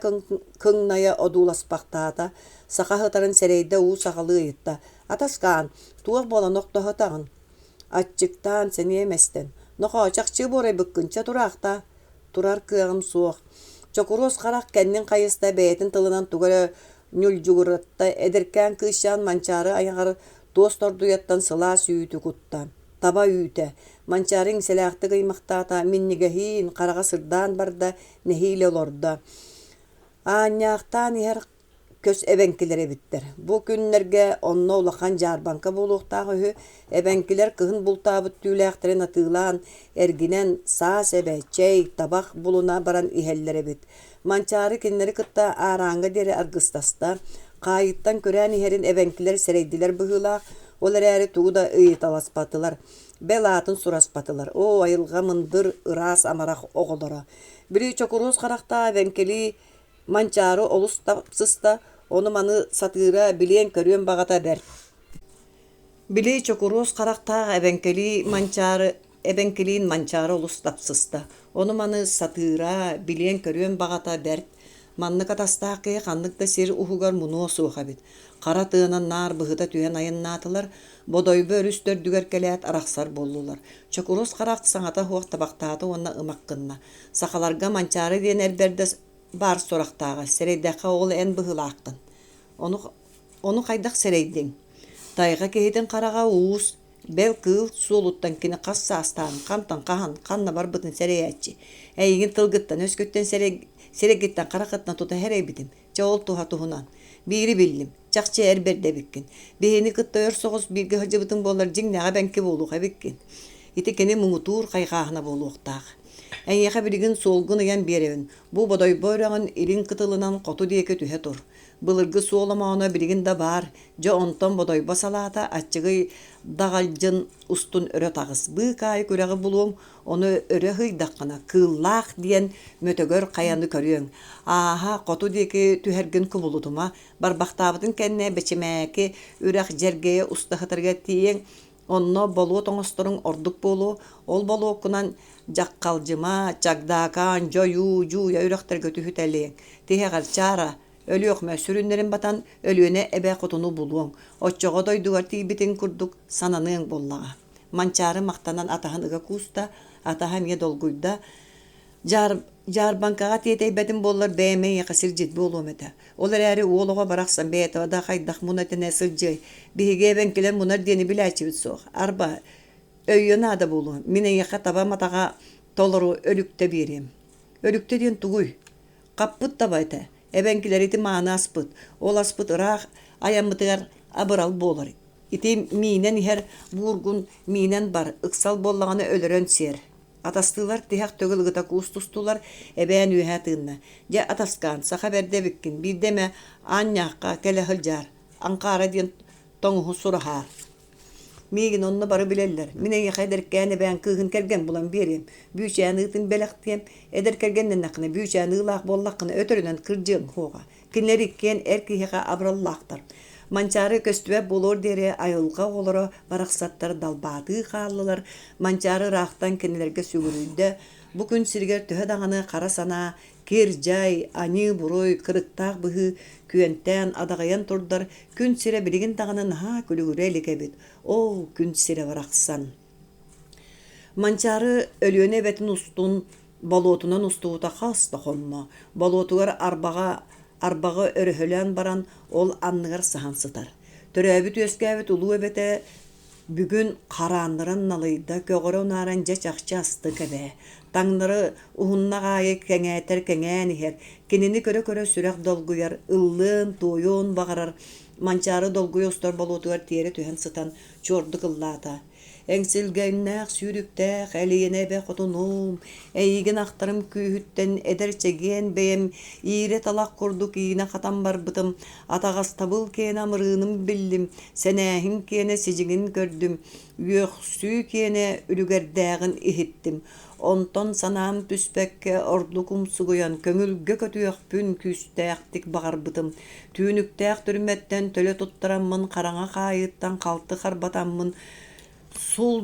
кыҥнайа одууласпахтаата, саха сытарын сэрэйдэ уу саҕалыы ыйытта: «Атаскаан, туох буолан охтоһутаҕын?» Аччыктаан, сэниэм эстэн: «Нохоо, чахчы буорайбыккын, чэ тураахтаа» Турар кыаҕым суох. Чокуруос харах кэннин хайыста бэйэтин тылынан тугу эрэ ньулдьугуратта, эдэркээн кыысчаан Манчаары айаҕар туос тордуйаттан сылаас үүтү кутта. Таба үүтэ. Манчаары иҥсэлээхтик ыймахтаата, минньигэһиин, хараҕа сырдаан барда, нэһиилэ олордо. Аанньаахтаан иһэр көс эбэҥкилэр эбиттэр. Бу күннэргэ онно улахан дьаарбаҥка буолуохтаах үһү. Эбэҥкилэр кыһын бултаабыт түүлээхтэрин атыылаан, эргинэн, саас эбэ, чэй, табах булуна баран иһэллэр эбит. Манчаары кинилэри кытта аарааҥҥа диэри аргыстаста. Хаайыттан күрээн иһэрин эбэҥкилэр сэрэйдилэр быһыылаах, ол эрээри тугу да ыйыталаспатылар, бэл аатын сураспатылар. Оо, айылҕа мындыр, ыраас амарах оҕолоро. Били чокуруос харахтаах эбэҥкилии Манчаары олус тапсыста, ону-маны сатыыра, билиэн-көрүөн баҕата бэрт. Били чокуруос харахтаах эбэҥкэлии Манчаары эбэҥкилиин Манчаары олус тапсыста, ону-маны сатыыра, билиэн-көрүөн баҕата бэрт. Маннык атастаах киһи ханнык да сир уһугар мунуо суох эбит. Хара тыанан наар быһыта түһэн айаннаатылар, Бодойбо өрүс төрдүгэр кэлээт арахсар буоллулар. Чокуруос харах саҥата суох табахтаата уонна ымах гынна. Сахаларга Манчаары диэн эр бэрдэ баар сурахтааҕа, сэрэйдэххэ ол эн быһыылааххын. Ону, ону хайдах сэрэйдиҥ? Тайҕа киһитин хараҕа уус, бэл кыыл суолуттан кини хас саастааҕын, хантан хаһан, ханна барбытын сэрэйээччи. Эйигин тылгыттан-өскүттэн сэрэй, сирэйгиттэн хараххыттан тута сэрэйбитим. Чэ ол туһа туһунан. Биири биллим, чахчы эр бэрдэ эбиккин. Биһини кытта өр соҕус бииргэ сылдьыбытыҥ буоллар дьиҥнээҕэ эбэҥки буолуох эбиккин. Ити кини муҥутуур хайҕааһына буолуохтаах. Эйиэхэ билигин суолгун ыйан биэрэбин. Бу Бодойбо үрэҕин илин кытылынан хоту диэки түһэ тур. Былыргы суол омооно билигин да баар. Дьэ онтон Бодойбо салаата аччыгый даҕалдьын устун өрө таҕыс. Быыкаайык үрэҕи булуоҥ, ону өрө ыһыйдаххына, Кыыллаах диэн мөтөгөр хайаны көрүөҥ. Ааһа хоту диэки түһэргин кубулутума. Барбахтаабытын кэннэ Бэчимээки үрэх дьэргэйэ уста сытарыгар тиийэҥ, Онно болуот оҥосторуҥ ордук буолуо, ол болуоккунан Дьаххалдьыма, Чагдаакаан, Дьойуу, Дьууйа үрэхтэргэ түһүтэлиэҥ. Тиһэҕэр Чаара, Өлүөхүмэ сүрүннэрин батан Өлүөнэ эбэ хотуну булуоҥ, оччоҕо дойдугар тиийбитиҥ курдук сананыаҥ буоллаҕа. Манчаары махтанан атаһын ыга кууста, атаһа эмиэ долгуйда, Дьаар, дьаарбаҥкаҕа тиэтэйбэтим буоллар бэйэм эйиэхэ сирдьит буолуом этэ. Ол эрээри уол оҕо барахсан бэйэтэ да хайдах муна тэнэ сылдьыай, биһиги эбэҥкилэр мунар диэни билээччибит суох. Арба, өйүө наада буолуо, мин эйиэхэ таба матаҕа толору өлүктэ биэриэм. Өлүктэ диэн тугуй? Хаппыт таба этэ. Эбэҥкилэр ити мааны аспыт. Ол аспыт ыраах айаммытыгар абырал буолар. Ити миинэн иһэр буургун миинэн бар, ыксал буоллаҕына өлөрөн сиэр. Атастыылар тиһэх төгүл ыгыта куустустулар, эбээн үөһэ тыынна: «Дьэ, атаскаан, саха бэрдэ эбиккин, биирдэ эмэ аанньаахха кэлэ сылдьаар, Аҥхаара диэн тоҥуһу сураһаар. Миигин онно бары билэллэр, мин эйиэхэ эдэркээн эбээн кыыһын кэргэн булан биэриэм, бүүчээн ыытын бэлэхтиэм, эдэр кэргэннэннэххинэ бүүчээн ыылаах буоллаххына өтөрүнэн кырдьыаҥ суоҕа. Кинилэр иккиэн эр киһиэхэ абыраллаахтар. Манчаары көстүбэт буолуор диэри айылҕа оҕолоро барахсаттар далбаатыы хааллылар. Манчаары ыраахтан кинилэргэ сүгүрүйдэ. Бу күн сиригэр төһө даҕаны хара санаа, кир-дьай, аньыы-буруй, кырыктаах быһыы күөнтээн, адаҕыйан турдар, күн сирэ билигин даҕаны наһаа күлүгүрэ илик эбит. Оо, күн сирэ барахсан! Манчаары Өлүөнэ эбэтин устун болуотунан устубута хас да хонно. Болуотугар арбаҕа арбаҕы өрөһөлөөн баран, ол анныгар саһан сытар. Төрөөбүт-үөскээбит улуу эбэтэ бүгүн хараанныран налыйда, көҕөрө унааран дьэ чахчы астык эбээ. Таҥнары уһуннах аайы кэҥээтэр кэҥээн иһэр, кинини көрө-көрө сүрэх долгуйар, ыллыан-туойуон баҕарар. Манчаары долгуйа устар болуотугар тиэрэ түһэн сытан чуордук ыллаата. Эҥсилгэннээх сүүрүктээх Элиэнэ эбэ хотунуум, эйигин ахтарым күүһүттэн эдэр чэгиэн бэйэм иирэ талах курдук иинэ хатан барбытым, атаҕастабыл киэнэ амырыыным биллим, сэнээһин киэнэ сидьиҥин көрдүм, үөхсүү киэнэ үлүгэрдээҕин иһиттим. Онтон санаам түспэккэ ордук умсугуйан көҥүлгэ көтүөхпүн күүстээхтик баҕарбытым. Түүнүктээх түрмэттэн төлө туттараммын хараҥа хаайыыттан халты харбатаммын сул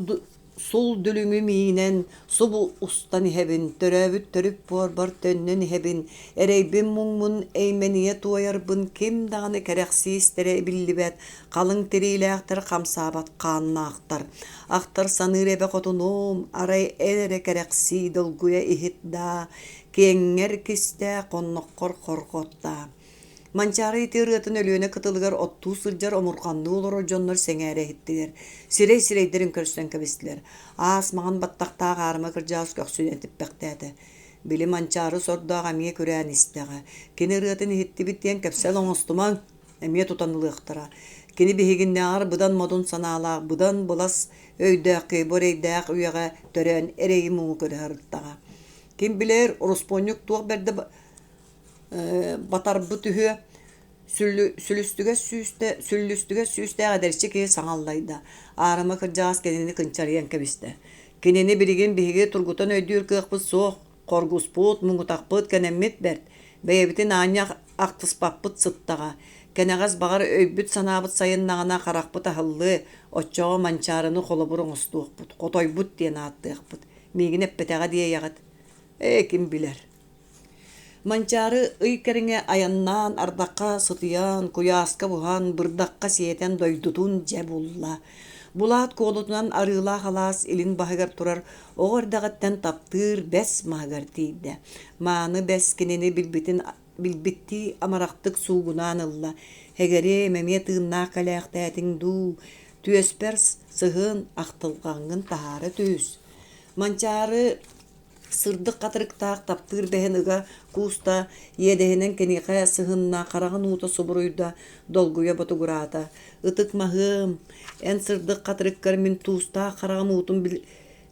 сул дүлүҥү миинэн субу устан иһэбин, төрөөбүт төрүт буорбар төннөн иһэбин, эрэйбин-муҥмун эймэнийэ туойарбын ким даҕаны кэрэхсии истэрэ биллибэт, халыҥ тириилээхтэр хамсаабат хааннаахтар. Ахтар саныыр эбэ хотунуом, арай эн эрэ кэрэхсии долгуйа иһит даа, киэҥҥэр кистээ, хонноххор хорҕот даа. Манчаары ити ырыатын Өлүөнэ кытылыгар оттуу сылдьар омурҕанныы олорор дьоннор сэҥээрэ иһиттилэр, сирэй-сирэйдэрин көрсөн кэбистилэр. Аас маҥан баттахтаах аарыма кырдьаҕас көхсүнэн типпэхтээтэ. Били Манчаары сордоох эмиэ күрээн истэҕэ. Кини ырыатын иһиттибит диэн кэпсэл оҥостумаҥ, эмиэ тутан ылыахтара. Кини биһигиннээҕэр быдан модун санаалаах, быдан былас өйдөөх киһи бу эрэйдээх үйэҕэ төрөөн эрэйи-муҥу көрө сырыттаҕа. Ким билэр, ороспуонньук туох бэрдэ батарбыт үһүө сүлүстүгэс сүүстэ сүллүстүгэс сүүстээх эдэрчи киһи саҥа аллайда аарыма кырдьаҕас кинини кынчарыйан кэбистэ кинини билигин биһиги тургутан өйдүүр кыахпыт суох хоргуспут муҥутахпыт кэнэммит бэрт бэйэбитин аанньа ахтыспаппыт сыттаҕа кэнэҕэс баҕар өйбүт-санаабыт сайыннаҕына харахпыт аһыллыа оччоҕо манчаарыны холобур оҥостуохпут хотойбут диэн ааттыахпыт миигин эппэтэҕэ диэйэҕит ээ ким билэр Манчаары ый кэриҥэ айаннаан, ардахха сытыйан, куйааска буһан, бырдахха сиэтэн дойдутун дьэ булла. Булаат куолутунан Арыылаах алаас илин баһыгар турар оҕо эрдэҕиттэн таптыыр бэс маһыгар тиийдэ. Мааны бэс кинини билбитин билбиттии амарахтык суугунаан ылла: «Эгэриэм, эмиэ тыыннаах кэлээхтээтиҥ дуу, түөспэр сыһын, ахтылҕаҥҥын таһаара түс». Манчаары Сырдык хатырыктаах таптыыр бэһин ыга кууста, иэдэһинэн киниэхэ сыһынна, хараҕын уута субуруйда, долгуйа ботугураата: «Ытык маһыам, эн сырдык хатырыккар мин туустаах хараҕым уутун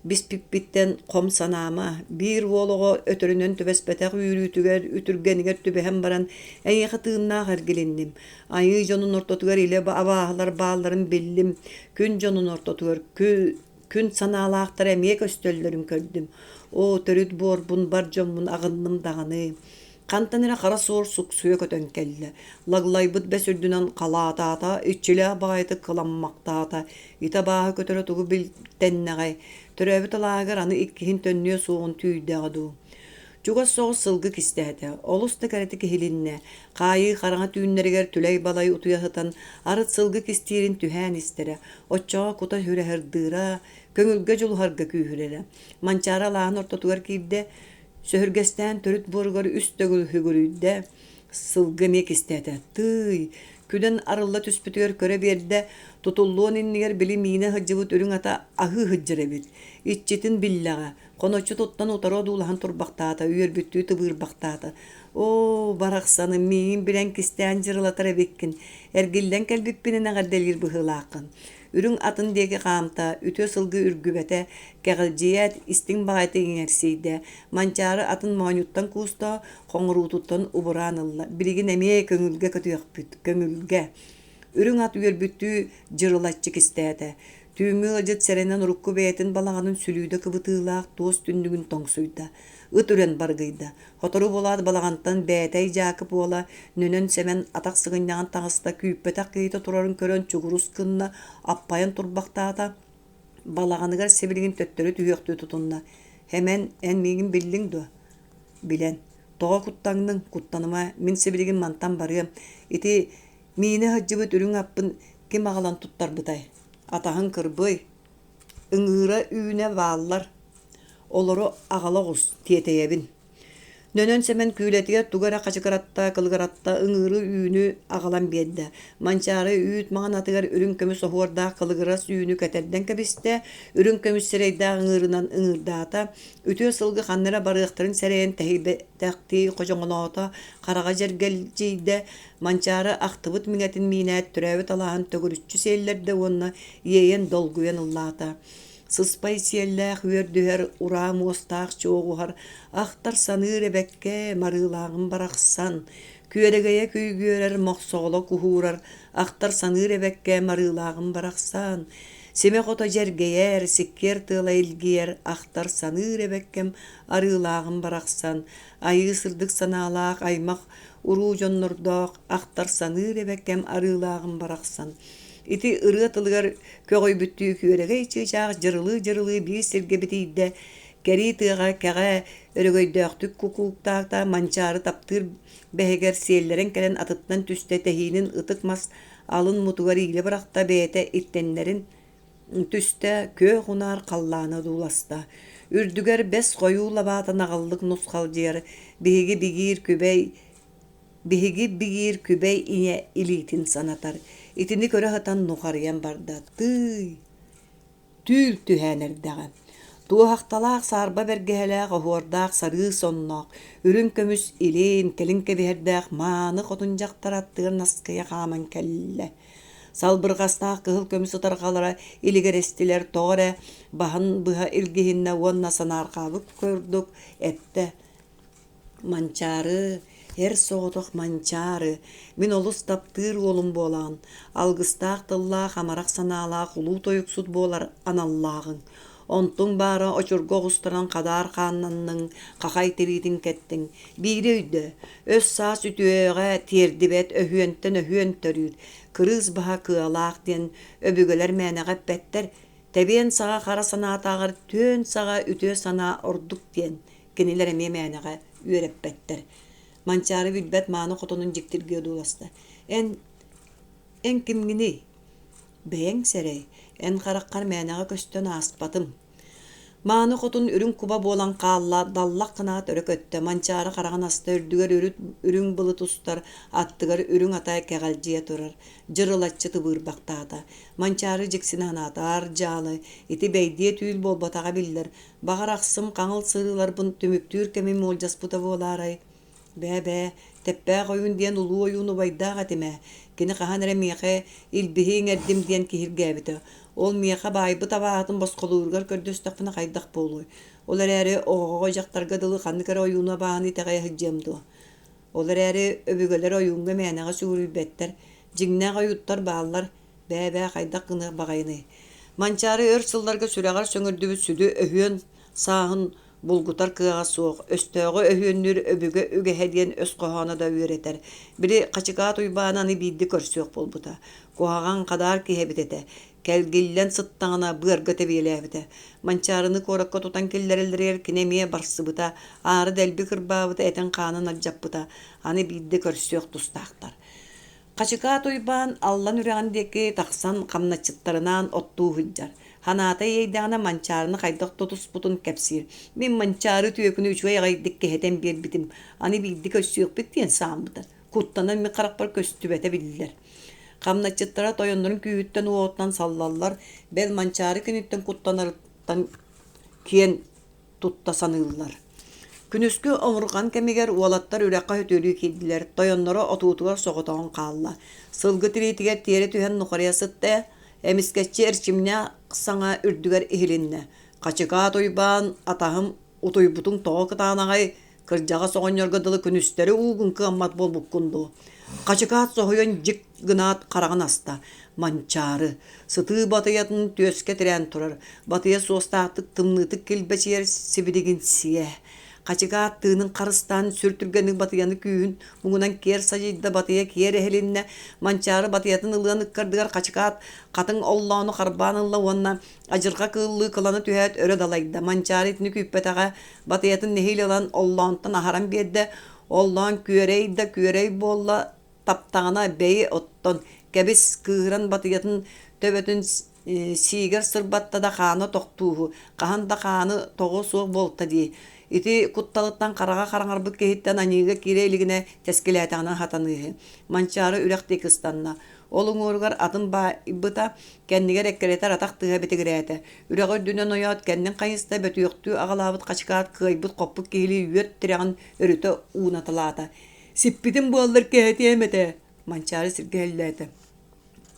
биспиппиттэн хом санаама, биир уол оҕо өтөрүнэн түбэспэтэх үүрүүтүгэр, үтүргэнигэр түбэһэн баран, эйиэхэ тыыннаах эргилинним. Айыы дьонун ортотугар илэ абааһылар баалларын биллим, күн дьонун ортотугар күн санаалаахтар эмиэ көстөллөрүн көрдүм. Оо, төрүт буорбун, бар дьоммун аҕынным даҕаны. Хантан эрэ хара суор суксуйа көтөн кэллэ. Лаглайбыт бэс үрдүнэн халаатаата, иччилээх баҕайытык кыламмахтаата. Ити абааһы көтөрө тугу билтэннэҕэй? Төрөөбүт алааһыгар аны иккиһин төннүө суоҕун түүйдэҕэ дуу? Чугас соҕус сылгы кистээтэ, олус да кэрэтик иһилиннэ. Хаайыы хараҥа түүннэригэр түлэй-балай утуйа сытан, арыт сылгы кистиирин түһээн истэрэ, оччоҕо кута сүрэһырдыыра, көҥүлгэ дьулуһарга күүһүрэрэ. Манчаары алааһын ортотугар киирдэ, сөһүргэстээн төрүт буоругар үс төгүл сүгүрүйдэ, сылгы эмиэ кистээтэ. Тыый, күлэн арылла түспүтүгэр көрө биэрдэ, тутуллуон иннигэр били миинэ сылдьыбыт үрүҥ ата аһыы сылдьар эбит. Иччитин биллэҕэ, Хоноччу туттан утары одуулаһан турбахтаата, үөрбүттүү тыбыырбахтаата. Оо, барахсаным, миигин билэн кистээн дьырылатар эбиккин, эргиллэн кэлбиппинэн эҕэрдэлиир быһыылааххын. Үрүҥ атын диэки хаамта, үтүө сылгы үргүбэтэ, кэҕилдьийээт, истиҥ баҕайытык иҥэрсийдэ. Манчаары атын моонньуттан кууста, хоҥоруутуттан убураан ылла. Билигин эмиэ көҥүлгэ көтүөхпүт, көҥүлгэ. Үрүҥ ат үөрбүттүү дьырылаччы кистээтэ. Түүҥҥү ыалдьыт сэрэнэн урукку бэйэтин балаҕанын сүлүүдэ кыбытыылаах туос түннүгүн тоҥсуйда, ыт үрэн баргыйда. Сотору буолаат балаҕантан Бээтэй Дьаакып уола Нөнөн Сэмэн атах сыгынньаҕын таҥаста күүппэтэх киһитэ турарын көрөн чугурус гынна, аппайан турбахтаата, балаҕаныгар сибилигин төттөрү түһүөхтүү тутунна: «Сэмэн, эн миигин биллиҥ дуо?» «Билэн. Тоҕо куттаҥныҥ? Куттаныма, мин сибилигин мантан барыам. Ити миинэ сылдьыбыт үрүҥ аппын ким аҕалан туттарбытай? Атаһыҥ кырбый, ыҥыыра үүнэ бааллар, олору аҕала оҕус, тиэтэйэбин» Нөнөн Сэмэн күүлэтигэр тугу эрэ хачыгыратта, кылыгыратта, ыҥыыры үүнү аҕалан биэрдэ. Манчаары үүт маҥан атыгар үрүҥ көмүс оһуордаах кылыгырас үүнү кэтэрдэн кэбистэ, үрүҥ көмүс сирэйдээх ыҥыырынан ыҥыырдаата, үтүө сылгы ханна эрэ барыахтарын сэрэйэн тэһийбэтэхтии ходьоҥолоото, хараҕа дьэргэлдьийдэ, Манчаары ахтыбыт миҥэтин миинээт төрөөбүт алааһын төгүрүччү сиэллэрдэ уонна иэйэн долгуйан ыллаата. Сыспай сиэллээх үөрдүһэр, ураа муостаах чуоҕуһар, ахтар-саныыр эбэккэ Марыылааҕым барахсан, күөрэгэйэ күйгүөрэр, мохсоҕоло куһуурар, ахтар-саныыр эбэккэ Марыылааҕым барахсан, симэх ото дьэргэйэр, сиккиэр тыала илгийэр, ахтар-саныыр эбэккэм Арыылааҕым барахсан, айыы сырдык санаалаах аймах уруу дьоннордоох, ахтар-саныыр эбэккэм Арыылааҕым барахсан. Ити ырыа тылыгар көҕүйбүттүү күөрэгэй чыычаах дьырылыы-дьырылыы биир сиргэ битийдэ, кэрии тыаҕа кэҕэ өрөгөйдөөхтүк кукууктаата, Манчаары таптыыр бэһигэр сиэллэрэн кэлэн атыттан түстэ, тэһиинин ытык мас алын мутугар иилэ бырахта, бэйэтэ иттэннэрин түстэ, күөх унаар халлаана одууласта. Үрдүгэр бэс хойуу лабаата наҕыллык нусхалдьыйар, биһиги бигиир күбэй Биһиги бигиир күбэй ийэ илиитин санатар, итини көрө сытан нухарыйан барда: «Тыый, түүл түһээн эрдэҕэ. Туоһахталаах саарба бэргэһэлээх, оһуордаах сарыы сонноох, үрүҥ көмүс илин, кэлин кэбиһэрдээх мааны хотун дьахтар аттыгар наскыйа хааман кэллэ. Салбырҕастаах кыһыл көмүс ытарҕалара илигэрэстилэр, тоҕо эрэ баһын быһа илгиһиннэ уонна санаарҕаабыт курдук эттэ: Манчаары, эр соҕотох Манчаары, мин олус таптыыр уолум буолаҕын, алгыстаах тыллаах, амарах санаалаах улуу тойуксут буолар аналлааҕыҥ. Онтуҥ баара очурга оҕустаран хадаар хааннанныҥ, хахай тириитин кэттиҥ. Биири өйдөө, өс-саас үтүөҕэ тиэрдибэт, өһүөнтэн өһүөн төрүүр, кырыыс баһа кыалаах диэн өбүгэлэр мээнэҕэ эппэттэр. Тэбиэн саҕа хара санаатааҕар түөн саҕа үтүө санаа ордук диэн Кинилэр эмиэ мээнэҕэ үөрэппэттэр. Манчаары билбэт мааны хотонун дьиктиргии одууласта: «Эн, эн кимҥиний?» «Бэйэҥ сэрэй, эн хараххар мээнэҕэ көстөн ааспатым». Мааны хотун үрүҥ куба буолан хаалла, даллах гынаат өрө көттө, Манчаары хараҕын аста, үрдүгэр үрүт үрүҥ былыт устар, аттыгар үрүҥ ата кэҕэлдьийэ турар, дьырылаччы тыбыырбахтаата. Манчаары дьиксинэ санаата, аар дьаалы, ити бэйдиэ түүл буолбатаҕа биллэр, Баҕар ахсым хаҥыл сырыыларбын түмүктүүр кэмим уолдьаспыта буолаарай? Бээ-бээ, Тэппээх ойуун диэн улуу ойуун убайдаах этим ээ. Кини хаһан эрэ миэхэ илбиһи иҥэрдим диэн киһиргээбитэ. Ол миэхэ баайбыт абааһытын босхолууругар көрдөстөхпүнэ хайдах буолуой? Ол эрээри оҕоҕо дьахтарга дылы ханнык эрэ ойууну абааһыны итэҕэйэ сылдьыам дуо? Ол эрээри өбүгэлэр ойууҥҥа мээнэҕэ сүгүрүйбэттэр. Дьиҥнээх ойууттар бааллар, Бээ-бээ хайдах гыныах баҕайыный? Манчаары өр сылларга сүрэҕэр сөҥүрдүбүт сүдү өһүөн сааһын булгутар кыаҕа суох, өстөөҕү өһүөннүүр өбүгэ үгэһэ диэн өс хоһооно да үөрэтэр. Били Хачыкаат Уйбааны аны биирдэ көрсүөх буолбута. Куһаҕан, хадаар киһи эбит этэ. Кэлгиллэн сыттаҕына быарга тэбиэлээбитэ. Манчаарыны куоракка тутан киллэрэллэригэр кини эмиэ барсыбыта, аары дэлби кырбаабыта, этин-хаанын алдьаппыта. Аны биирдэ көрсүөх тустаахтар. Хачыкаат Уйбаан Аллан үрэҕин диэки тахсан хамначчыттарынаан оттуу сылдьар. Ханаата иэйдэҕинэ Манчаарыны хайдах тутуспутун кэпсиир. Мин Манчаары түөкүнү үчүгэй аҕайдык кэһэтэн биэрбитим, аны биирдэ көрсүөхпүт диэн сааммыта. Куттанан мин харахпар көстүбэтэ биллэр. Хамначчыттара тойоннорун күүһүттэн-уоҕуттан саллаллар, бэл Манчаары киниттэн куттанарыттан киэн тутта саныыллар. Күнүскү омурҕан кэмигэр уолаттар үрэххэ сөтүөлүү киирдилэр, тойонноро отуутугар соҕотоҕун хаалла. Сылгы тириитигэр тиэрэ түһэн нухарыйа сытта, эмискэччи эрчимнээх саҥа үрдүгэр иһилиннэ: «Хачыкаат Уйбаан, атаһым, утуйбутуҥ тоҕо кытаанаҕай, кырдьаҕас оҕонньорго дылы күнүстэри уугун кыаммат буолбуккун дуу?» Хачыкаат соһуйан дьик гынаат хараҕын аста. Манчаары, сытыы батыйатын түөскэ тирээн турар, батыйа суостаахтык тымныытык килбэчийэр сибилигин сиэ. Хачыкаат тыынын харыстаан сүр түргэнник батыйаны күүһүн муҥунан киэр садьыйда, батыйа киэр эһилиннэ. Манчаары батыйатын ылыан ыккардыгар Хачыкаат хатыҥ оллоону харбаан ылла уонна адьырҕа кыыллыы кылана түһээт өрө далайда. Манчаары итини күүппэтэҕэ, батыйатын нэһиилэ ылан оллоонтон аһаран биэрдэ. Оллоон күөрэй да күөрэй буолла, таптаҕына бэйи оттон, кэбис, кыыһыран батыйатын төбөтүн сиигэр сырбатта да хаана тохтууһу, хаһан да хааны тоҕо суох буолта дии. Ити кутталыттан хараҕа хараҥарбыт киһиттэн аньыыга киирэ илигинэ тэскилээтэҕинэ хатаныыһы. Манчаары үрэх диэки ыстанна. Ол уҥуоругар атын баайбыта, кэннигэр эккирэтэр атах тыаһа битигирээтэ. Үрэҕи үрдүнэн ойоот, кэннин хайыста, бөтүөхтүү аҕалаабыт хачыкаат кыайбыт-хоппут киһилии үөт тирэҕин өрүтэ уунаталаата. «Сиппитим буоллар кэһэтиэм этэ», Манчаары сиргэ иһиллээтэ.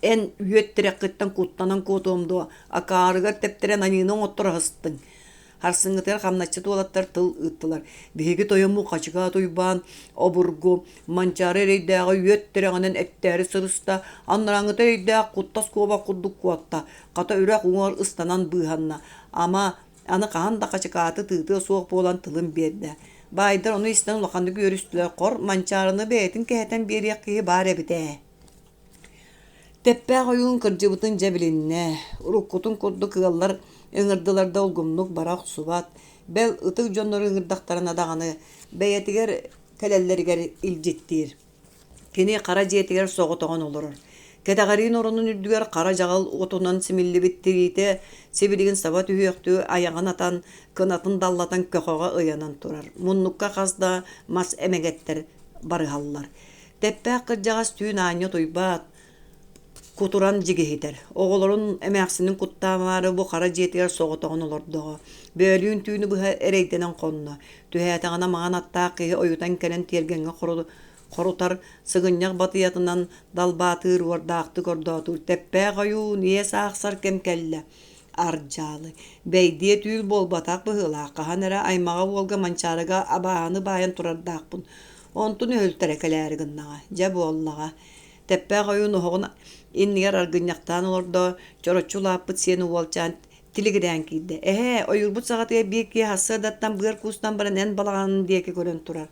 «Эн үөт тирэххиттэн куттанан куотуом дуо, акаарыгар тэптэрэн аньыыны оҥотторо сыстыҥ» Харсыҥҥытыгар хамначчыт уолаттар тыл ыыттылар: «Биһиги тойоммут Хачыкаат Уйбаан обургу Манчаары эрэйдээҕи үөт тирэҕинэн эттээри сырыста, анарааҥҥыта эрэйдээх куттас куобах курдук куотта, хата үрэх уҥуор ыстанан быыһанна, ама, аны хаһан да Хачыкааты тыытыа суох буолан тылын биэрдэ». Баайдар ону истэн улаханнык үөрүстүлэр, хор, Манчаарыны бэйэтин кэһэтэн биэриэх киһи баар эбит ээ. Тэппээх ойуун кырдьыбытын дьэ билиннэ, уруккутун курдук ыаллар ыҥырдылар да улгумнук бара охсубат, бэл ытык дьоннору ыҥырдахтарына даҕаны бэйэтигэр кэлэллэригэр илдьиттиир. Кини хара дьиэтигэр соҕотоҕун олорор. Кэтэҕэриин оронун үрдүгэр хара дьаҕыл отунан симиллибит тириитэ сибилигин саба түһүөхтүү айаҕын атан, кынатын даллатан көхөҕө ыйанан турар. Муннукка хас да мас эмэгэттэр барыһаллар. Тэппээх кырдьаҕас түүн аанньа утуйбат, кутуран дьигиһитэр. Оҕолорун эмээхсинин куттаамаары бу хара дьиэтигэр соҕотоҕун олордоҕо. Бөөлүүн түүнү быһа эрэйдэнэн хонно. Түһээтэҕинэ маҥан аттаах киһи ойутан кэлэн тиэргэҥҥэ хорутар, сыгынньах батыйатынан далбаатыыр уордаахтык ордоотуур. Тэппээх ойуун иэс аахсар кэм кэллэ. Ардьаалы, бэйдиэ түүл буолбатах быһыылаах, хаһан эрэ аймаҕа уолга Манчаарыга абааһыны баайан турардаахпын. Онтун өһүлтэрэ кэлээри гыннаҕа, дьэ буоллаҕа. Тэппээх ойуун оһоҕун иннигэр аргынньахтаан олордо, чороччу улааппыт сиэн уолчаан тилигирээн киирдэ. «Эһээ, ойуурбут саҕатыгар биир киһи сарсыардаттан быар куустан баран эн балаҕанын диэки көрөн турар.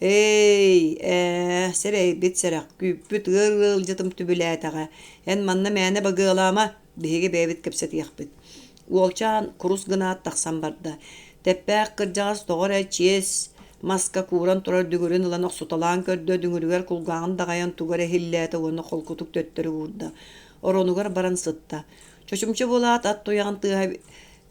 Ээй, ээ, сэрэйбит сэрэх, күүппүт ыар ыалдьытым түбүлээтэҕэ. Эн манна мээнэ багыалаама, биһиги бэйэбит кэпсэтиэхпит. Уолчаан курус гынаат тахсан барда. Тэппээх кырдьаҕас тоҕо эрэ чиэс маска кууран турар дүҥүрүн ылан охсуталаан көрдө, дүҥүрүгэр кулгааҕын даҕайан тугу эрэ иһиллээтэ уонна холкутук төттөрү уурда. Оронугар баран сытта. Чочумча буолаат ат туйаҕын тыаһа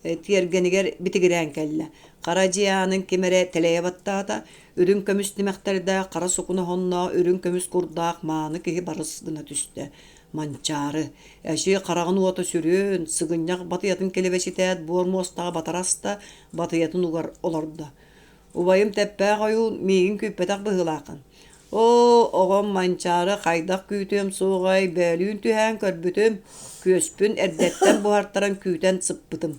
тиэргэнигэр битигирээн кэллэ. Хара дьиэ аанын ким эрэ тэлэйэ баттаата, үрүҥ көмүс тимэхтэрдээх, хара сукуна оһонноох, үрүҥ көмүс курдаах мааны киһи барыс гына түстэ. Манчаары, эчи хараҕын уота сүрүн, сыгынньах батыйатын килэбэчитээт буор муостаҕа батара аста, батыйатын угар олордо. Убайым Тэппээх ойуун миигин күүппэтэх быһыылааххын. Оо, оҕом Манчаары хайдах күүтүөм суоҕай, бөөлүүн түһээн көрбүтүм, күөспүн эрдэттэн буһартаран күүтэн сыппытым.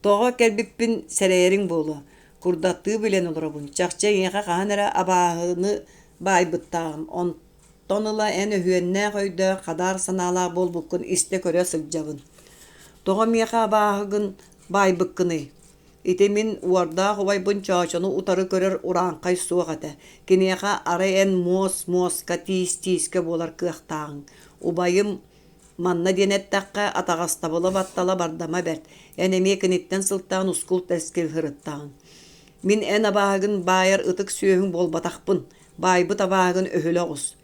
Тоҕо кэлбиппин сэрэйэриҥ буолуо, курдаттыы билэн олоробун, чахчы эйиэхэ хаһан эрэ абааһыны баайбыттааҕым, онтон ыла эн өһүөннээх өйдөөх, хадаар санаалаах буолбуккун истэ-көрө сылдьабын. Тоҕо миэхэ абааһыгын баайбыккыный? Ити мин уордаах убайбын Чоочону утары көрөр урааҥхай суох этэ. Киниэхэ арай эн муос муоска, тиис тиискэ буолар кыахтааҕыҥ. Убайым манна диэн эттэххэ, атаҕастабыла баттала бардама бэрт. Эн эмиэ киниттэн сылтаан ускул-тэскил сырыттаҕыҥ. Мин эн абааһыгын баайар ытык сүөһүҥ буолбатахпын. Баайбыт абааһыгын өһүлэ оҕус.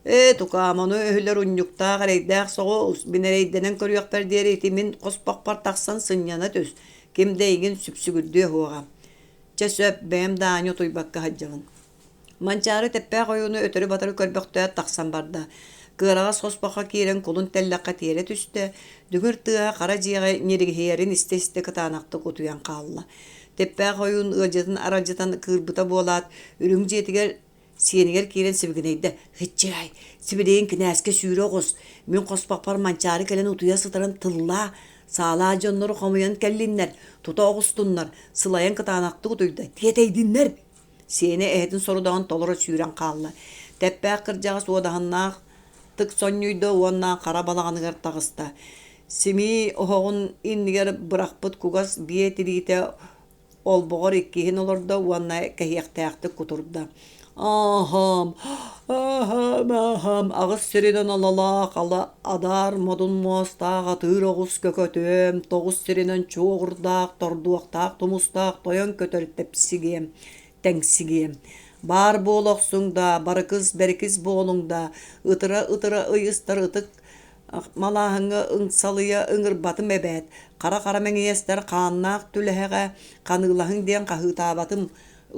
Ээ, тукаам, ону өһүлэр унньуктаах эрэйдээх соҕус, мин эрэйдэнэн көрүөхпэр диэри ити мин хоспохпор тахсан сынньана түс, ким да эйигин сүпсүгүрдүө суоҕа. Чэ сөп, бэйэм да аанньа утуйбакка сылдьабын. Манчаары Тэппээх ойууну өтөрү-батары көрбөхтөөт тахсан барда. Кыараҕас хоспоххо киирэн кулун тэллэххэ тиэрэ түстэ, дүҥүр тыаһа хара дьиэҕэ ньиргиһийэрин истэ-истэ кытаанахтык утуйан хаалла. Тэппээх ойуун ыалдьытын аралдьытан кыырбыта буолаат, үрүҥ дьиэтигэр Сиэнигэр киирэн сибигинэйдэ: «Һыччыай, сибилигин кинээскэ сүүрэ оҕус, мин хоспохпор Манчаары кэлэн утуйа сытарын тыллаа, саалаа дьоннору хомуйан кэллиннэр, тута оҕустуннар, сылайан кытаанахтык утуйда, тиэтэйдиннэр!» Сиэнэ эһэтин сорудаҕын толоро сүүрэн хаалла. Тэппээх кырдьаҕас уодаһыннаах тык сонньуйда уонна хара балаҕаныгар таҕыста. Симии оһоҕун иннигэр бырахпыт кугас биэ тириитэ олбоҕор иккиһин олордо уонна кэһиэхтээхтик кутурда: «Ааһаам, ааһаам, ааһаам, аҕыс сиринэн алалаах ала адаар модун муостаах атыыр оҕус көкөтүөм, тоҕус сиринэн чуоҕурдаах, тордуохтаах тумустаах тойон көтөр тэпсигиэм, тэҥсигиэм. Баар буола охсуҥ да, барыкыс бэрикис буолуҥ да, ытыра-ытыра ыйыстар ытык малааһыҥҥа ыҥсалыйа ыҥырбатым эбээт, хара-хара мэҥиэстэр хааннаах түлэһэҕэ ханыылаһыҥ диэн хаһыытаабатым,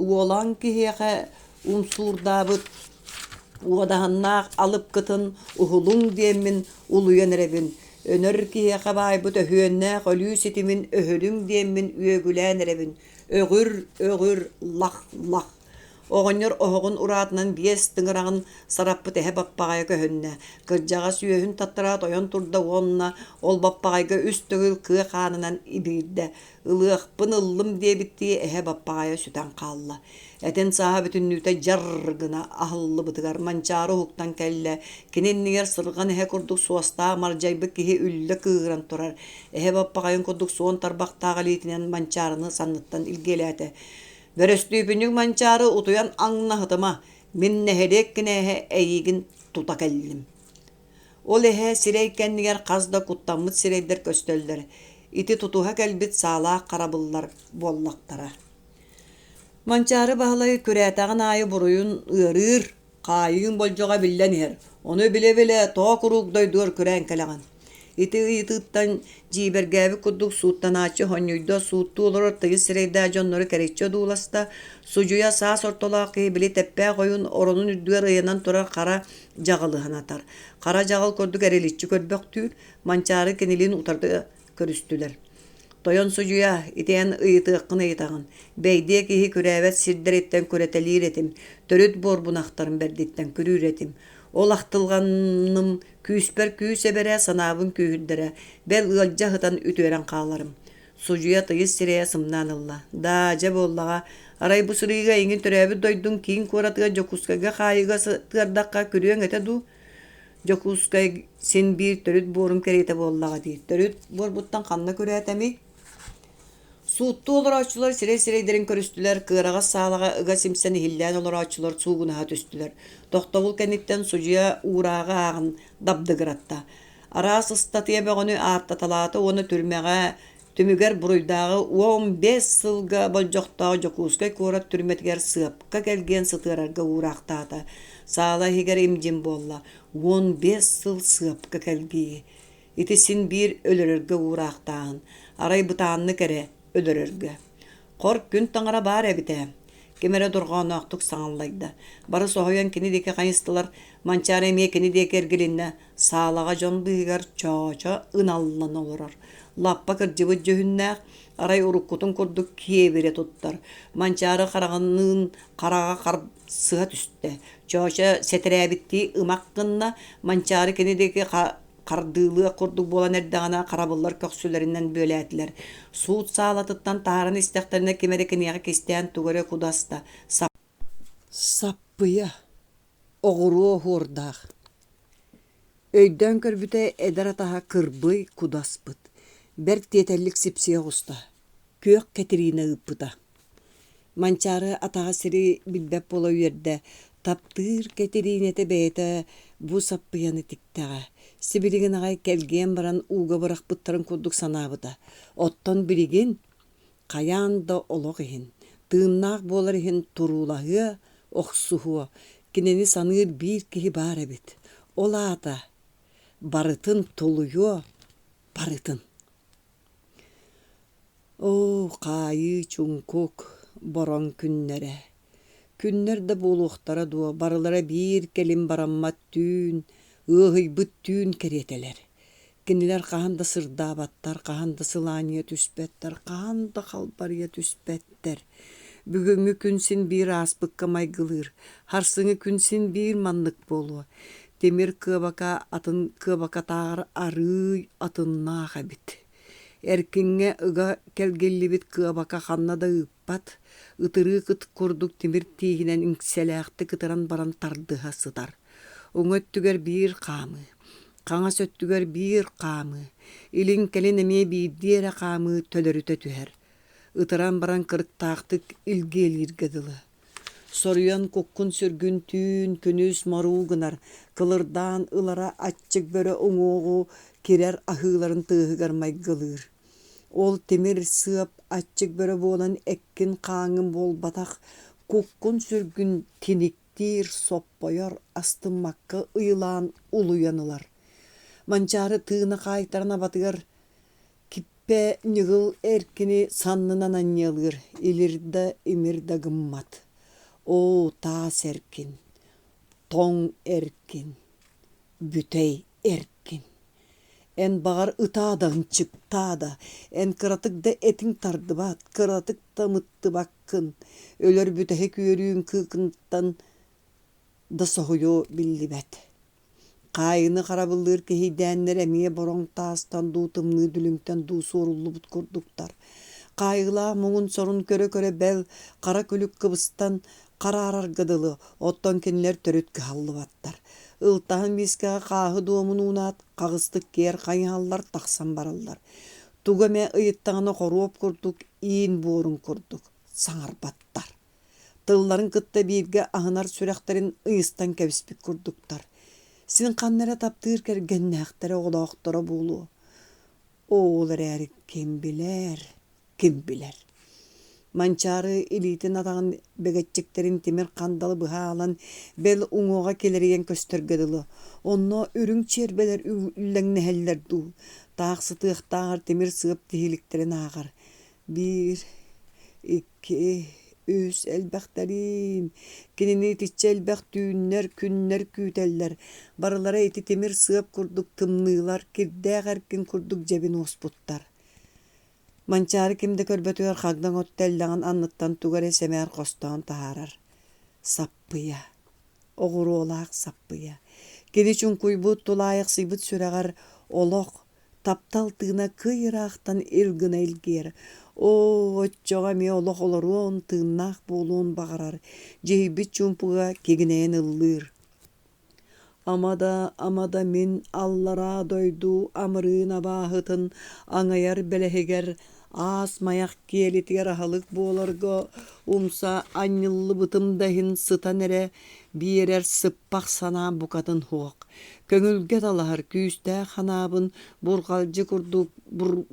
уолан киһиэхэ умсуурдаабыт уодаһыннаах алыпкытын уһулуҥ диэммин улуйан эрэбин, өнөр киһиэхэ баайбыт өһүөннээх өлүү ситимин өһүлүҥ диэммин үөгүлээн эрэбин, өҕүр, өҕүр, лах-лах Оҕонньор оһоҕун ураатынан биэс тыҥыраҕын сараппыт эһэ баппаҕайа көһүннэ. Кырдьаҕас үөһүн таттараат ойон турда уонна ол баппаҕайга үс төгүл кыа хаанынан ибиирдэ. Ылыахпын ыллым диэбиттии эһэ баппаҕайа сүтэн хаалла. Этин сааһа бүтүннүүтэ дьар гына аһыллыбытыгар Манчаары уһуктан кэллэ. Кини иннигэр сырҕан эһэ курдук суостаах мардьайбыт киһи үллэ кыыһыран турар. Эһэ баппаҕайын курдук суон тарбахтаах илиитинэн Манчаарыны санныттан илгиэлээтэ. Бөрөстүүпүнньүк Манчаары утуйан аҥнаһытыма, мин нэһилиэк кинээһэ эйиигин тута кэллим. Ол эһэ сирэй кэннигэр хас да куттаммыт сирэйдэр көстөллөр. Ити тутуһа кэлбит саалаах харабыллар буоллахтара. Манчаары Баһылай күрээтэҕин аайы буруйун ыарыыр, Хаайыыҥ болдьоҕо биллэн иһэр, ону билэ-билэ тоҕо куруук дойдугар күрээн кэлэҕин? Ити ыйытыыттан дьиибэргээбит курдук сууттанааччы хонньуйда, сууттуу олорор тыйыс сирэйдээх дьоннору кэриччи одууласта, судьуйа саас ортолоох киһи били тэппээх ойуун оронун үрдүгэр ыйанан турар хара дьаҕылы санатар. Хара дьаҕыл курдук эриличчи көрбөхтүүр, Манчаары кинилиин утарда көрүстүлэр. Тойон судьуйа, ити эн ыйытыаххын ыйытаҕын. Бэйдиэ киһи күрээбэт сирдэриттэн күрэтэлиир этим, төрүт буорбун ахтарым бэрдиттэн күрүүр этим. Ол ахтылҕаным күүспэр күүс эбэрэ, санаабын күүһүрдэрэ, бэл ыалдьа сытан үтүөрэн хааларым. Судьуйа тыйыс сирэйэ сымнаан ылла. Даа, дьэ буоллаҕа, арай бу сырыыга эйигин төрөөбүт дойдуҥ киин куоратыгар Дьокуускайга хаайыыга сытыардахха күрүөҥ этэ дуу? Дьокуускай син биир төрүт буорум кэриэтэ буоллаҕа дии. Төрүт буорбуттан ханна күрээтэмий? Сууттуу олорооччулар сирэй-сирэйдэрин көрүстүлэр, кыараҕас саалаҕа ыга симсэн иһиллээн олорооччулар суугунаһа түстүлэр. Тохтобул кэнниттэн судьуйа уурааҕы ааҕан дабдыгыратта. Араас ыстатыйа бөҕөнү ааттаталаата уонна түрмэҕэ Түмүгэр буруйдааҕы 15 сылга болдьохтоох Дьокуускай куорат түрмэтигэр сыапка кэлгиэн сытыарарга уураахтаата. Саала иһигэр им-дьим буолла. 15 сыл сыапка кэлгийии. Ити син биир өлөрөргө уураахтааһын. Арай бытааннык эрэ өлөрөргө. Хор күн таҥара баар эбит ээ. Ким эрэ дорҕоонноохтук саҥаллайда. Бары соһуйан кини диэки хайыстылар. Манчаары эмиэ кини диэки эргилиннэ. Саалаҕа дьон быыһыгар Чоочо ыналлан олорор. Лаппа кырдьыбыт дьүһүннээх, арай уруккутун курдук киэбирэ туттар. Манчаары хараҕыныын хараҕа харсыһа түстэ. Чоочо сэтэрээбиттии ымах гынна, Манчаары кини диэки хардыылыах курдук буолан эрдэҕинэ харабыллар көхсүлэринэн бүөлээтилэр. Суут саалатыттан таһааран истэхтэринэ ким эрэ киниэхэ кистээн тугу эрэ кудаста. Саппыйа, оҕуруо оһуордаах Өйдөөн көрбүтэ эдэр атаһа кырбый кудаспыт, бэрт тиэтэллик сипсийэ оҕуста, күөх Кэтириинэ ыыппыта. Манчаары атаҕа сири билбэт буола үөрдэ, таптыыр Кэтириинэтэ бэйэтэ бу саппыйаны тиктэҕэ, сибилигин аҕай кэлгиэн баран ууга бырахпыттарын курдук санаабыта. Оттон билигин хайаан да олох иһин, тыыннаах буолар иһин туруулаһыа, охсуһуо, кинини саныыр биир киһи баар эбит. Ол аата барытын тулуйуо, барытын. Оо, хаайыы чуҥкук, бороҥ күннэрэ. Күннэр да буолуохтара дуо, барылара биир кэлим бараммат түүн, ыаһыйбыт түүн кэриэтэлэр. Кинилэр хаһан да сырдаабаттар, хаһан да сылаанньыйа түспэттэр, хаһан да халбарыйа түспэттэр. Бүгүҥҥү күн син биир ааспыкка майгылыыр, сарсыҥҥы күн син биир маннык буолуо. Тимир кыабака атын кыабакатааҕар арыый атыннаах эбит. Эркиҥҥэ ыга кэлгиллибит кыабака ханна да ыыппат. бырахпат, ытырыык ыт курдук тимир тииһинэн иҥсэлээхтик ытыран баран тардыһа сытар. Уҥа өттүгэр биир хаамыы, хаҥас өттүгэр биир хаамыы, илин-кэлин эмиэ биирдии эрэ хаамыы төлөрүтэ түһэр. Ытыран баран кырыктаахтык илгиэлииргэ дылы. Соруйан куккун-сүргүн түүн, күнүс моруу гынар, кылырдаан ылара аччык бөрө уҥуоҕу кирэр аһыыларын тыаһыгар майгылыыр. Ол тимир сыап аччык бөрө буолан эккин-хааҥҥын буолбатах, куккун-сүргүн тиниктиир, соппойор, астыммакка ыйылаан улуйан ылар. Манчаары тыына хаайтаран абатыгар Киппэ ньыгыл эркини саннынан анньыалыыр, илир да, имир да гыммат. Оо, таас эркин, тоҥ эркин, бүтэй эркин. Эн баҕар ытаа да ынчыктаа да, эн кыратык да этиҥ тардыбат, кыратык да ымыттыбаккын, өлөр бүтэһик үөрүүҥ кыыкынтан да соһуйуо биллибэт. Хаайыыны харабыллыыр киһийдээннэр эмиэ бороҥ таастан дуу, тымныы дүлүҥтэн дуу суоруллубут курдуктар. Хаайыылаах муҥун-сорун көрө-көрө бэл, хара күлүк кыбыстан хараарарга дылы, оттон кинилэр төрүт кыһаллыбаттар. Ылтаһын миискэҕэ хааһы дуомун уунаат, хаҕыстык киэр хайыһаллар, тахсан бараллар. Тугу эмэ ыйыттаҕына хоруоп курдук, иин буорун курдук саҥарбаттар. Тылларын кытта бииргэ аһынар сүрэхтэрин ыйыстан кэбиспит курдуктар. Син ханна эрэ таптыыр кэргэннээхтэрэ оҕолоохторо буолуо. Ол эрээри ким билэр, ким билэр. Манчаары илиитин атаҕын бэгэччиктэрин тимир хандалы быһа аалан, бэл уҥуоҕа килэрийэн көстөргө дылы. Онно үрүҥ чиэрбэлэр үллэҥнэһэллэр дуу, таах сытыахтааҕар тимир сыап тиһиликтэрин ааҕар. Биир, икки, үс элбэхтэриин, кинини итиччэ элбэх түүннэр, күннэр күүтэллэр, барылара ити тимир сыап курдук тымныылар, кирдээх эркин курдук дьэбин уоспуттар. Манчаары ким да көрбөтүгэр хагдаҥ от тэллэҕин анныттан тугу эрэ сэмээр хостоон таһаарар. Саппыйа. Оҕуруолаах саппыйа. Кини чуҥкуйбут, тулаайахсыйбыт сүрэҕэр олох, Таптал тыына кый ыраахтан ил гына илгиэр, оо, оччоҕо эмиэ олох олоруон, тыыннаах буолуон баҕарар, дьиһийбит чуумпуга кигинэйэн ыллыыр. Ама да, ама да мин аллараа дойду амырыын абааһытын аҥайар бэлэһигэр аас майах киэлитигэр аһылык буоларга умса анньыллыбытым да иһин сытан эрэ биэрэр сыппах санаам букатын суох. Көҥүлгэ талаһар күүстээх санаабын бурҕалдьы курдук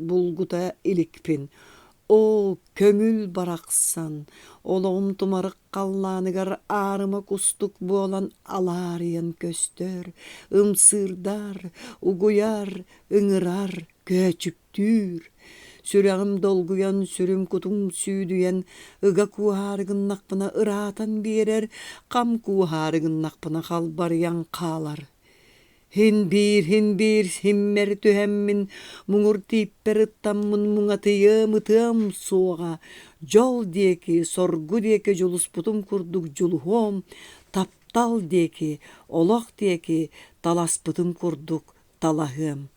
булгута иликпин. Оо, көҥүл барахсан, олоҕум тумарык халлааныгар аарыма кустук буолан алаарыйан көстөр, ымсыырдар, угуйар, ыҥырар, көөчүктүүр. Сүрэҕим долгуйан, сүрүм-кутум сүүдүйэн, ыга куоһаары гыннахпына ыраатан биэрэр, хам куоһаары гыннахпына халбарыйан хаалар. Һин биир, һин биир симмэр түһэммин, муҥур тииппэр ыттаммын муҥатыйыам, ытыам суоҕа. Дьол диэки, соргу диэки дьулуспутум курдук дьулуһуом, таптал диэки, олох диэки таласпытым курдук талаһыам.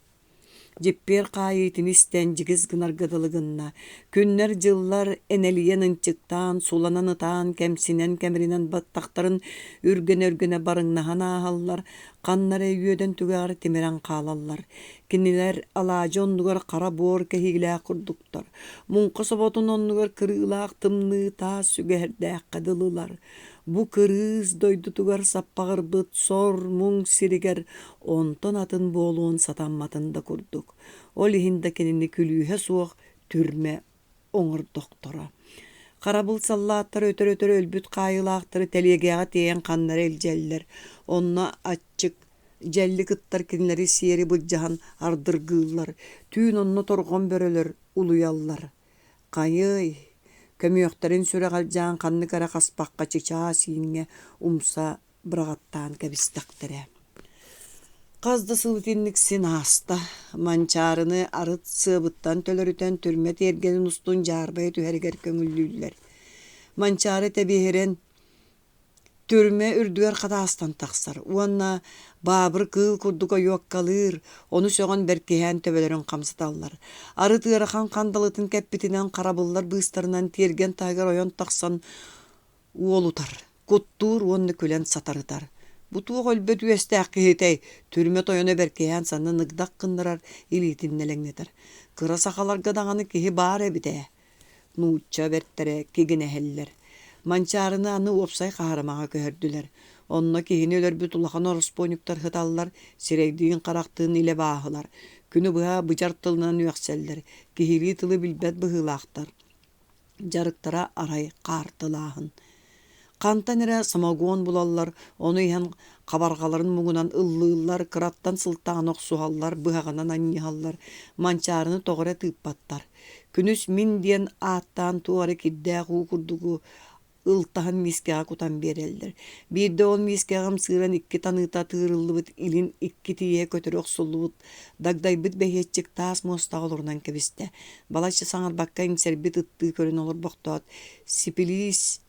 Дьиппиэр хаайыытын истэн дьигис гынарга дылы гынна, күннэр-дьыллар энэлийэн ынчыктаан, суланан ытаан, кэмсинэн-кэмиринэн баттахтарын үргэнэ-үргэнэ барыҥнаһан ааһаллар, ханна эрэ үөдэн түгэҕэр тимирэн хаалаллар. Кинилэр алаадьы оннугар хара буор кэһиилээх курдуктар, муҥха соботун оннугар кырыылаах тымныы таас сүгэһэрдээххэ дылылар. Бу кырыыс дойдутугар саппаҕырбыт сор-муҥ сиригэр онтон атын буолуон сатамматын да курдук. Ол иһин да кинини күлүүһэ суох түрмэ оҥордохторо. Харабыл саллааттара өтөр-өтөр өлбүт хаайыылаахтары тэлиэгэҕэ тиэйэн ханна эрэ илдьэллэр. Онно аччык, дьэллик ыттар кинилэри сиэри былдьаһан ардыргыыллар, түүн онно торҕон бөрөлөр улуйаллар. Хайыай, көмүөхтэрин сүрэҕэлдьээн ханнык эрэ хаспахха чычаас ииҥҥэ умса быраҕаттаан кэбистэхтэрэ. Хас да сыл итинник син ааста. Манчаарыны арыт сыабыттан төлөрүтэн түрмэ тиэргэнин устун дьаарбайа түһэригэр көҥүллүүллэр. Манчаары тэбиэһирэн Түрмэ үрдүгэр хатаастан тахсар уонна баабыр кыыл курдук ойуоккалыыр, ону сөҕөн бэркиһээн төбөлөрүн хамсаталлар. Арыт ыарахан хандалытын кэппитинэн харабыллар быыстарынан тиэргэн таһыгар ойон тахсан уолутар, куттуур уонна күлэн сатарытар. Бу туох өлбөт үөстээх киһитэй, түрмэ тойоно бэркиһээн саннын ыгдах гыннарар, илиитин нэлэҥнэтэр. Кыра сахаларга даҕаны киһи баар эбит ээ Нуучча бэртэрэ кигинэһэллэр. Манчаарыны аны уопсай хаһарымаҕа көһөрдүлэр. Онно киһини өлөрбүт улахан ороспуонньуктар сыталлар, сирэйдиин-харахтыын илэ бааһылар. Күнү быһа быдьар тылынан үөхсэллэр, киһилии тылы билбэт быһыылаахтар. Дьарыктара арай хаартылааһын. Хантан эрэ самогон булаллар, ону иһэн хабарҕаларын муҥунан ыллыыллар, кыраттан сылтаан охсуһаллар, быһаҕынан анньыһаллар, манчаарыны тоҕо эрэ тыыппаттар. Күнүс мин диэн ааттаан туох эрэ кирдээх уу курдугу ылтаһын миискэҕэ кутан биэрэллэр. Биирдэ ол миискэҕэ ымсыыран икки таныыта тыырыллыбыт илин икки тииһэ көтөрү охсуллубут дагдайбыт бэһиэччик таас муостаҕа олорунан кэбистэ. Балачча саҥарбакка иҥсэрбит ыттыы көрөн олорбохтоот, сипилиис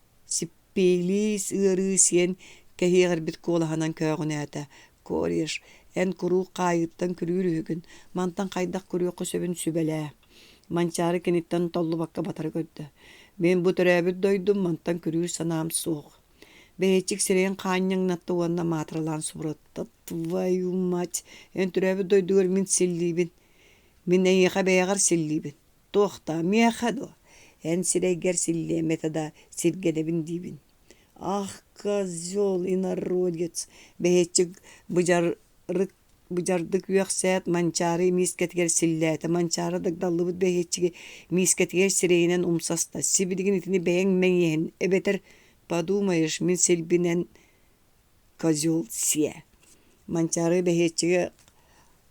Сиппиилиис ыарыы сиэн кэһиэҕирбит куолаһынан көөҕүнээтэ: «Кореш, эн куруук хаайыыттан күрүүр үһүгүн, мантан хайдах күрүөххэ сөбүн сүбэлээ» Манчаары киниттэн толлубакка батары көрдө: «Мин бу төрөөбүт дойдум, мантан күрүүр санаам суох» Бэйэччик сирэйин хаанньаҥнатта уонна маатыралаан субурутта: «Твою мать, эн төрөөбүт дойдугар мин силлиибин, мин эйиэхэ бэйэҕэр силлиибин Туох даа, миэхэ дуо? Эн сирэйгэр силлиэм этэ да, сиргэнэбин диибин. Ах, козел инородец! Бэһиэччик быдьарык быдьардык үөхсээт, Манчаары миискэтигэр силлээтэ. Манчаары дагдаллыбыт бэһиэччиги миискэтигэр сирэйинэн умсаста. Сибилигин итини бэйэҥ мэҥиэһин, эбэтэр подумаешь, мин силбинэн козел сиэ Манчаары бэһиэччиги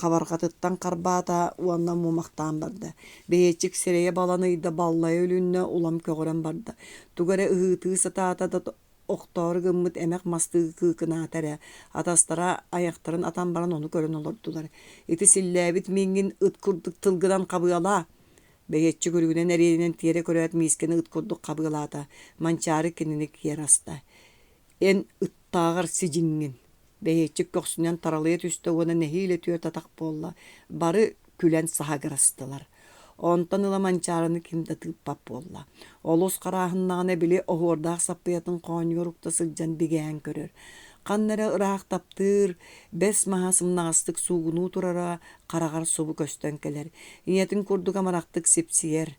хабарҕатыттан харбаата уонна муомахтаан барда. Бэһиэччик сирэйэ баланыйда, баллайа үлүннэ, улам көҕүрэн барда. Тугу эрэ ыһыытыы сатаата да охтоору гыммыт эмэх мастыы кыыкынаата эрэ. Атастара айахтарын атан баран ону көрөн олордулар. Ити силлээбит мииҥҥин ыт курдук тылгынан хабыалаа! Бэһиэччик үрүгүнэн эриэнинэн тиэрэ көрөөт миискэни ыт курдук хабыалаата. Манчаары кинини киэр аста. Эн ыттааҕар сидьиҥҥин Бэһиэччик көхсүнэн таралыйа түстэ уонна нэһиилэ түөрт атах буолла, бары күлэн саһыгырастылар. Онтон ыла Манчаарыны ким да тыыппат буолла. Олус харааһыннаҕына били оһуордаах саппыйатын хоонньугар укта сылдьан бигээн көрөр. Ханна эрэ ыраах таптыыр, бэс маһа сымнаҕастык суугунуу турара хараҕар субу көстөн кэлэр. Ийэтин курдук амарахтык сипсийэр.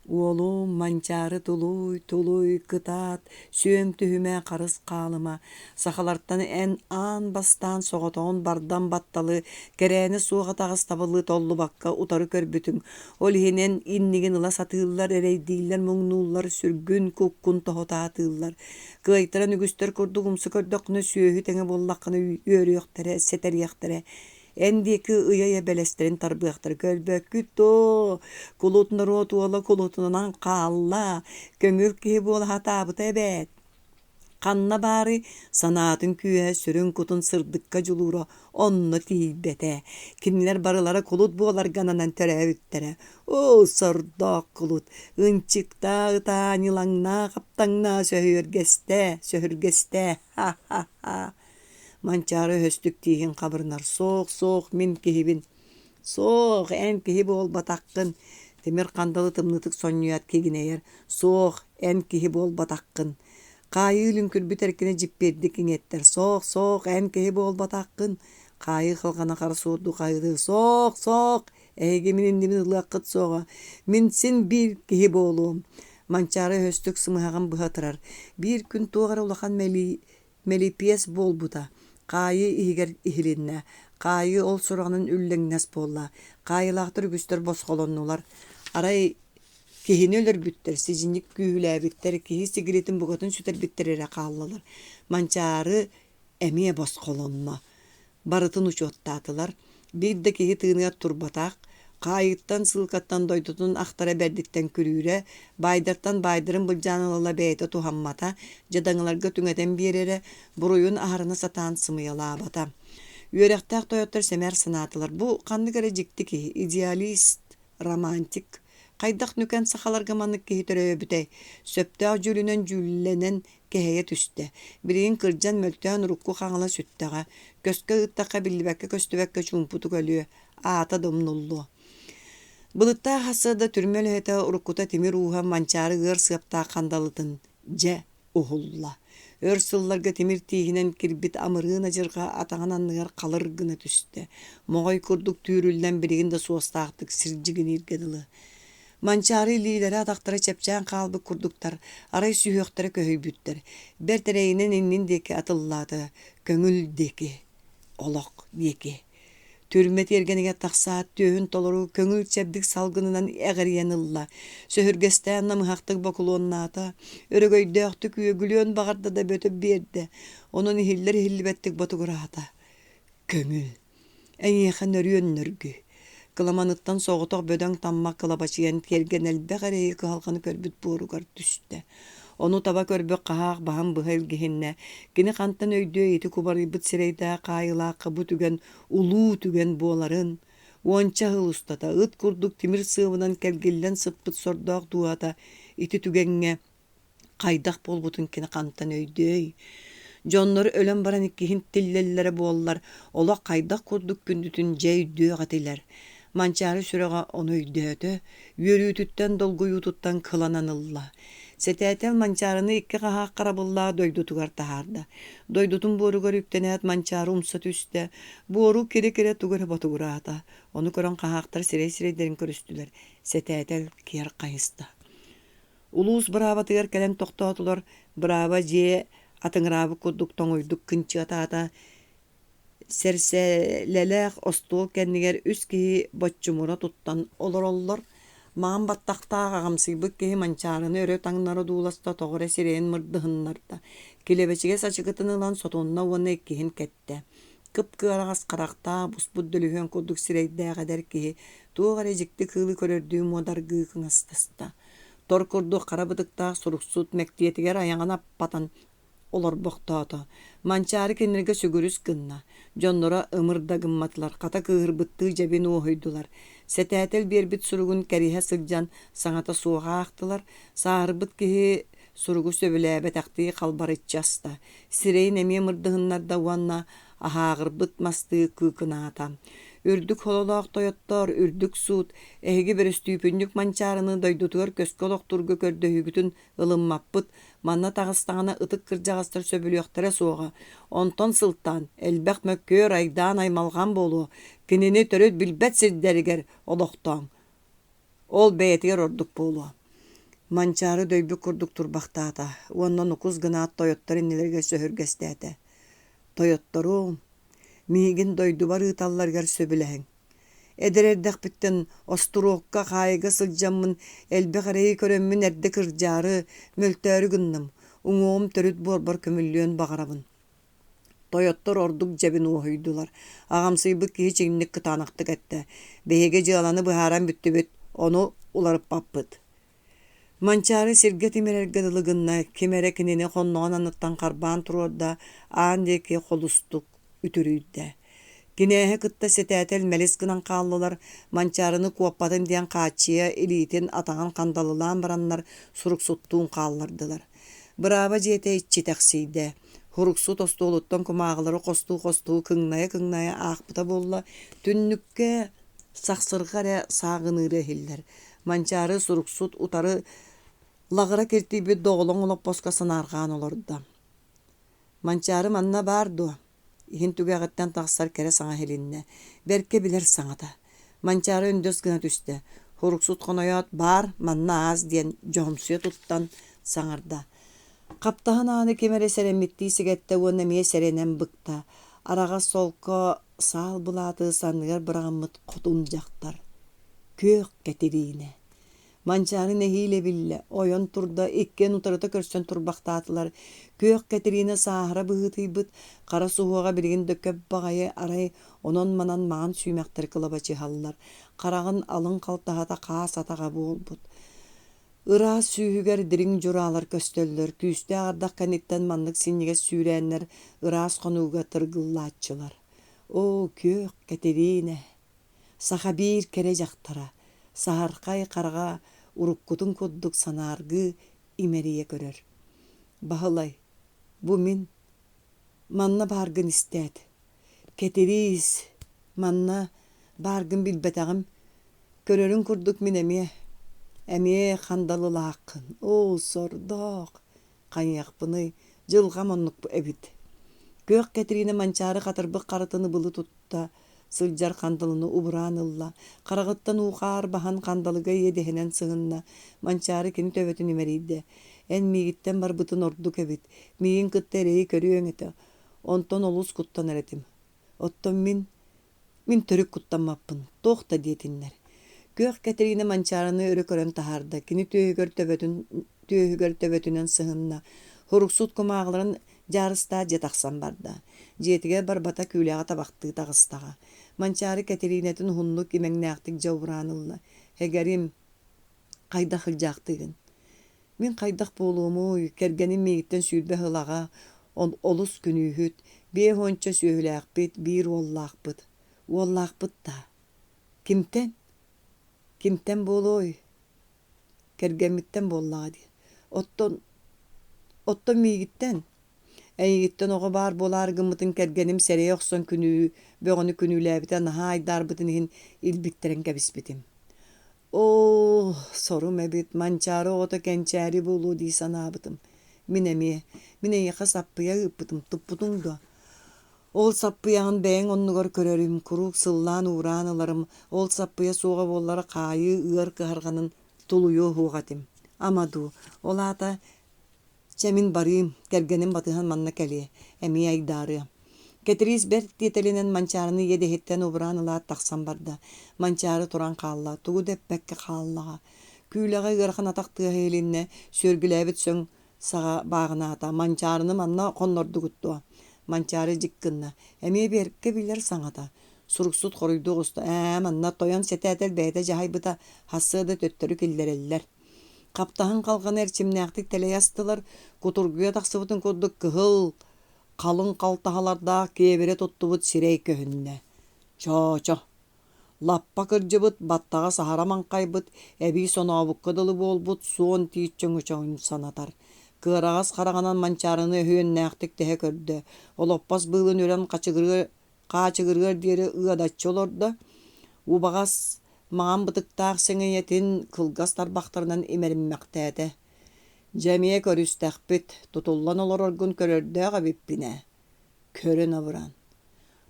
Уолум, Манчаары тулуй, тулуй, кытаат, сүөм түһүмэ, харыс хаалыма, сахалартан эн аан бастаан соҕотоҕун бардам батталы, кэрээни суох атаҕастабылы толлубакка утары көрбүтүҥ, ол иһин эн иннигин ыла сатыыллар, эрэйдииллэр, муҥнууллар, сүргүн, куккун тоһутаатыыллар. Кыайтаран үгүстэр курдук умса көрдөххүнэ сүөһү тэҥэ буоллаххына үөрүөхтэрэ, сэтэриэхтэрэ. Эн диэки ыйа-ыйа бэлэстэрин тарбыахтара көрбөккүт дуо? Кулут норуот уола кулутунан хаалла, көҥүл киһи буола сатаабыта эбээт. Ханна баарый, санаатын күүһэ, сүрүн-кутун сырдыкка дьулуура онно тиийбэтэ. Кинилэр барылара кулут буоларга ананан төрөөбүттэрэ. Оо, сордоох кулут, ынчыктаа ытаа, ньылаҥнаа хаптаҥнаа, сөһүөргэстээ, сөһүргэстээ, ха-ха-ха Манчаары өһөстүк тииһин хабырынар: «Суох, суох, мин киһибин!» «Суох, эн киһи буолбатаххын!» Тимир хандалы тымныытык сонньуйаат кигинэйэр: «Суох, эн киһи буолбатаххын!» Хаайыы лүҥкүрбүт эркинэ дьиппиэрдик иҥиэттэр: «Суох, суох, эн киһи буолбатаххын!» Хаайыы халҕана хара суордуу хаһыытыыр: «Суох, суох, эһиги мин иннибин ылыаххыт суоҕа, мин син биир киһи буолуом!» Манчаары өһөстүк сымыһаҕын быһа ытырар. Биир күн туох эрэ улахан мэлии Мэлипиэс буолбута, хаайыы иһигэр иһилиннэ, хаайыы ол сураҕынан үллэҥнэс буолла, хаайыылаахтар үгүстэр босхолоннулар. Арай киһини өлөрбүттэр, сидьиҥник күүһүлээбиттэр, киһи сигилитин букатын сүтэрбиттэр эрэ хааллылар. Манчаары эмиэ босхолонно. Барытын учуоттаатылар, биир да киһи тыыныгар турбатах, хаайыыттан, сыылкаттан дойдутун ахтара бэрдиттэн күрүүрэ, баайдартан баайдарын былдьаан ыла-ыла бэйэтэ туһаммата, дьадаҥыларга түҥэтэн биэрэрэ, буруйун аһарына сатаан сымыйалаабата. Үөрэхтээх тойоттор сэмээр санаатылар: бу ханнык эрэ дьикти киһи, идеалист, романтик. Хайдах нүкэн сахаларга маннык киһи төрөөбүтэй? Сөптөөх дьүлүнэн дьүүллэнэн кэһэйэ түстэ. Билигин кырдьан мөлтөөн урукку хаҥала сүттэҕэ. Көскө ыыттахха биллибэккэ-көстүбэккэ чуумпутук өлүө, аата да умнуллуо. Былыттаах сарсыарда түрмэ үлэһитэ уруккута тимир ууһа Манчаары ыар сыаптаах хандалытын дьэ уһулла. Өр сылларга тимир тииһинэн кирбит амырыын адьырҕа атаҕын анныгар халыр гына түстэ. Моҕой курдук түүрүллэн билигин да суостаахтык сирдьигинииргэ дылы. Манчаары илиилэрэ-атахтара чэпчээн хаалбыт курдуктар, арай сүһүөхтэрэ көһүйбүттэр. Бэрт эрэйинэн иннин диэки атыллаата, көҥүл диэки, олох диэки. Түрмэ тиэргэнигэр тахсаат, түөһүн толору көҥүл чэбдик салгынынан эҕирийэн ылла, сөһүргэстээн намыһахтык бокулуоннаата, өрөгөйдөөхтүк үөгүлүөн баҕарда да бөтө биэрдэ, онон иһиллэр-иһиллибэттик ботугураата. Көҥүл. Эйиэхэ нөрүөн нөргүй. Кыламаныттан соҕотох бөдөҥ таммах кылабачыйан тиэргэн элбэх эрэйи кыһалҕаны көрбүт буоругар түстэ. Ону таба көрбөх хаһаах баһын быһа илгиһиннэ. Кини хантан өйдүөй ити кубарыйбыт сирэйдээх хаайыылаахха бу түгэн улуу түгэн буоларын, уонча сыл устата ыт курдук тимир сыабынан кэлгиллэн сыппыт сордоох дууһата ити түгэҥҥэ Хайдах буолбутун кини хантан өйдүөй? Дьоннор өлөн баран иккиһин тиллэллэрэ буоллар, олох хайдах курдук күндүтүн дьэ өйдүөх этилэр. Манчаары сүрэҕэ ону өйдөөтө, үөрүүтүттэн, долгуйуутуттан кыланан ылла. Сэтээтэл Манчаарыны икки хаһаах харабыллаах дойдутугар таһаарда. Дойдутун буоругар үктэнээт Манчаары умса түстэ, буору кирэ-кирэ тугу эрэ ботугураата. Ону көрөн хаһаахтар сирэй-сирэйдэрин көрүстүлэр. Сэтээтэл киэр хайыста. Улуус быраабатыгар кэлэн тохтоотулар, бырааба дьиэ атыҥыраабыт курдук тоҥуйдук кынчыатаата, сэрсэлэлээх остуол кэннигэр үс киһи боччумура туттан олороллор. Маҥан баттахтаах аҕамсыйбыт киһи Манчаарыны өрө таҥнары одууласта, тоҕо эрэ сирэйин мырдыһыннарда, килэбэчигэс ачыкытын ылан сотунна уонна иккиһин кэттэ. Кып-кыараҕас харахтаах, буспут дөлүһүөн курдук сирэйдээх эдэр киһи туох эрэ дьикти кыылы көрөрдүү муодаргыы кыҥастаста. Тор курдук хара бытыктаах суруксут мэктиэтигэр айаҕын аппатан олорбохтоото. Манчаары кинилэргэ сүгүрүс гынна. Дьонноро ымыр да гымматылар, хата кыыһырбыттыы дьэбин уоһуйдулар. Сэтээтэл биэрбит суругун кэриһэ сылдьан саҥата суох аахтылар. Сааһырбыт киһи суругу сөбүлээбэтэхтии халбарыччы аста. Сирэйин эмиэ мырдыһыннарда уонна аһааҕырбыт мастыы кыыкынаата. Үрдүк хололоох тойоттоор, үрдүк суут, эһиги бөрөстүүпүнньүк Манчаарыны дойдутугар көскө олохтуурга көрдөһүүгүтүн ылыммаппыт, манна таҕыстаҕына ытык кырдьаҕастар сөбүлүөхтэрэ суоҕа. Онтон сылтаан, элбэх мөккүөр, айдаан, аймалҕан буолуо, кинини төрүт билбэт сирдэригэр олохтооҥ. Ол бэйэтигэр ордук буолуо. Манчаары дөйбүт курдук турбахтаата уонна нукус гынаат тойоттор иннилэригэр сөһүргэстээтэ. Тойотторуом, миигин дойдубар ыыталларыгар сөбүлэһиҥ. Эдэр эрдэхпиттэн остуруокка, хаайыга сылдьаммын элбэх эрэйи көрөммүн эрдэ кырдьаары, мөлтөөрү гынным, уҥуоҕум төрүт буорбар көмүллүөн баҕарабын. Тойоттор ордук дьэбин уоһуйдулар. Аҕамсыйбыт киһи чиҥник кытаанахтык эттэ: «Биһиги дьыаланы быһааран бүттүбүт, ону уларыппаппыт». Манчаары сиргэ тимирэргэ дылы гынна, ким эрэ кинини хонноҕун анныттан харбаан туруорда, аан диэки холустук үтүрүйдэ. Кинээһи кытта сэтээтэл мэлис гынан хааллылар, Манчаарыны куоппатын диэн хааччыйа илиитин, атаҕын хандалылаан бараннар суруксуттуун хааллардылар. Бырааба дьиэтэ иччитэхсийдэ. Һуруксут остуолуттан кумааҕылары хостуу-хостуу кыҥнайа-кыҥнайа аахпыта буолла, түннүккэ сахсырҕа эрэ сааҕыныыра иһиллэр. Манчаары суруксут утары лаҕыра киртийбит доҕолоҥ олоппоско санаарҕаан олордо. «Манчаары манна баар дуо?» Иһин түгэҕиттэн тахсар кэрэ саҥа иһилиннэ, бэркэ билэр саҥата. Манчаары өндөс гына түстэ, Һуруксут хонойоот «Баар, манна аас» диэн дьоһумсуйа туттан саҥарда. Хаптаһын ааны ким эрэ сэрэммиттии сигэттэ уонна эмиэ сэрэнэн быкта. Араҕас солко саал былааты санныгар быраҕыммыт хотун дьахтар. Күөх Кэтириинэ. Манчаары нэһиилэ биллэ, ойон турда, иккиэн утарыта көрсөн турбахтаатылар. Күөх Кэтириинэ сааһыра быһыытыйбыт, хара суһуоҕа билигин да көп баҕайы, арай онон-манан маҥан сүүмэхтэр кылабачыһаллар, хараҕын алын халтаһата хаас атаҕа буолбут. Ыраас сүүһүгэр дириҥ дьураалар көстөллөр, күүстээх ардах кэнниттэн маннык синньигэс сүүрээннэр ыраас хонууга тыргыллааччылар. Оо, күөх Кэтириинэ! Саха биир кэрэ дьахтара. Саһархай хараҕа уруккутун курдук санааргыы имэрийэ көрөр. Баһылай, бу мин манна бааргын истээт, Кэтириис, манна бааргын билбэтэҕим, көрөрүҥ курдук мин эмиэ, эмиэ хандалылааххын, оо, сордоох, хайыахпыный, дьылҕам оннук эбит. Күөх Кэтириинэ Манчаары хатырбыт харытын ыбылы тутта сылдьар хандалыны убураан ылла, хараҕыттан уу-хаар баһан хандалыга иэдэһинэн сыһынна, Манчаары кини төбөтүн имэрийдэ: «Эн миигиттэн барбытын ордук эбит, миигин кытта эрэйи көрүөҥ этэ, онтон олус куттанар этим. Оттон мин Мин төрүт куттаммаппын, туох да диэтиннэр. Күөх Кэтириинэ Манчаарыны өрө көрөн таһаарда, кини түөһүгэр төбөтүн түөһүгэр төбөтүнэн сыһынна, һуруксут кумааҕыларын дьаарыстаах дьиэ тахсан барда. Дьиэтигэр барбата күүлэҕэ табахтыы таҕыстаҕа. Манчаары Кэтириинэтин уһуннук имэҥнээхтик дьэ убураан ылла. Эгэрим, хайдах сылдьаахтыыгын? Мин хайдах буолуомуй, кэргэним миигиттэн 20 сыл аҕа, олус күнүүһүт, 50 сүөһүлээхпит, биир уоллаахпыт. Уоллаахпыт даа? Кимтэн? Кимтэн буолуой? Кэргэммиттэн буоллаҕа дии. Оттон, оттон миигиттэн? Эйигиттэн оҕо баар буолаары гыммытын кэргэним сэрэйэ охсон күнүү бөҕөнү күнүүлээбитэ наһаа айдаарбытын иһин илбиттэрэн кэбиспитим. Оо, сорум эбит, Манчаары оҕото кэнчээри буолуо дии санаабытым. Мин эмиэ, мин эйиэхэ саппыйа ыыппытым, туппутуҥ дуо? Ол саппыйаҕын бэйэҥ оннугар көрөрүм, куруук сыллаан-уураан ыларым, ол саппыйа суоҕа буоллар хаайыы ыар кыһарҕанын тулуйуо суох этим. Ама дуу, ол аата Чэ, мин барыым, кэргэним батыһан манна кэлиэ, эмиэ айдаарыа. Кэтириис бэрт тиэтэлинэн Манчаарыны иэдэһиттэн убураан ылаат тахсан барда. Манчаары туран хаалла, тугу да эппэккэ хааллаҕа. Күүлэҕэ ыарахан атах тыаһа иһилиннэ, сүөргүлээбит сөҥ саҕа бааҕынаата. Манчаарыны манна хоннордугут дуо? Манчаары дьик гынна. Эмиэ бэркэ билэр саҥата. Суруксут хоруйдуу оҕуста: «Ээ, манна тойон сэтээтэл бэйэтэ дьаһайбыта, хассыа да төттөрү киллэрэллэр». Хаптаһын халҕаны эрчимнээхтик тэлэйэ астылар, кутургуйа тахсыбытын курдук кыһыл, халыҥ халтаһалардаах киэбирэ туттубут сирэй көһүннэ. Чоочо. Лаппа кырдьыбыт, баттаҕа саһара маҥхайбыт, эбии сонообукка дылы буолбут суон тиит чөҥөчөҥүн санатар. Кыараҕас хараҕынан Манчаарыны өһүөннээхтик тэһэ көрдө, олоппос быылын үрэн хачыгырыа хаачыгырыар диэри ыадаччы олордо, убаҕас маҥан бытыктаах сэҥийэтин кылгас тарбахтарынан имэриммэхтээтэ: «Дьэ эмиэ көрүстэхпит, тутуллан олороргун көрөрдөөх эбиппин ээ, көрөн абыран.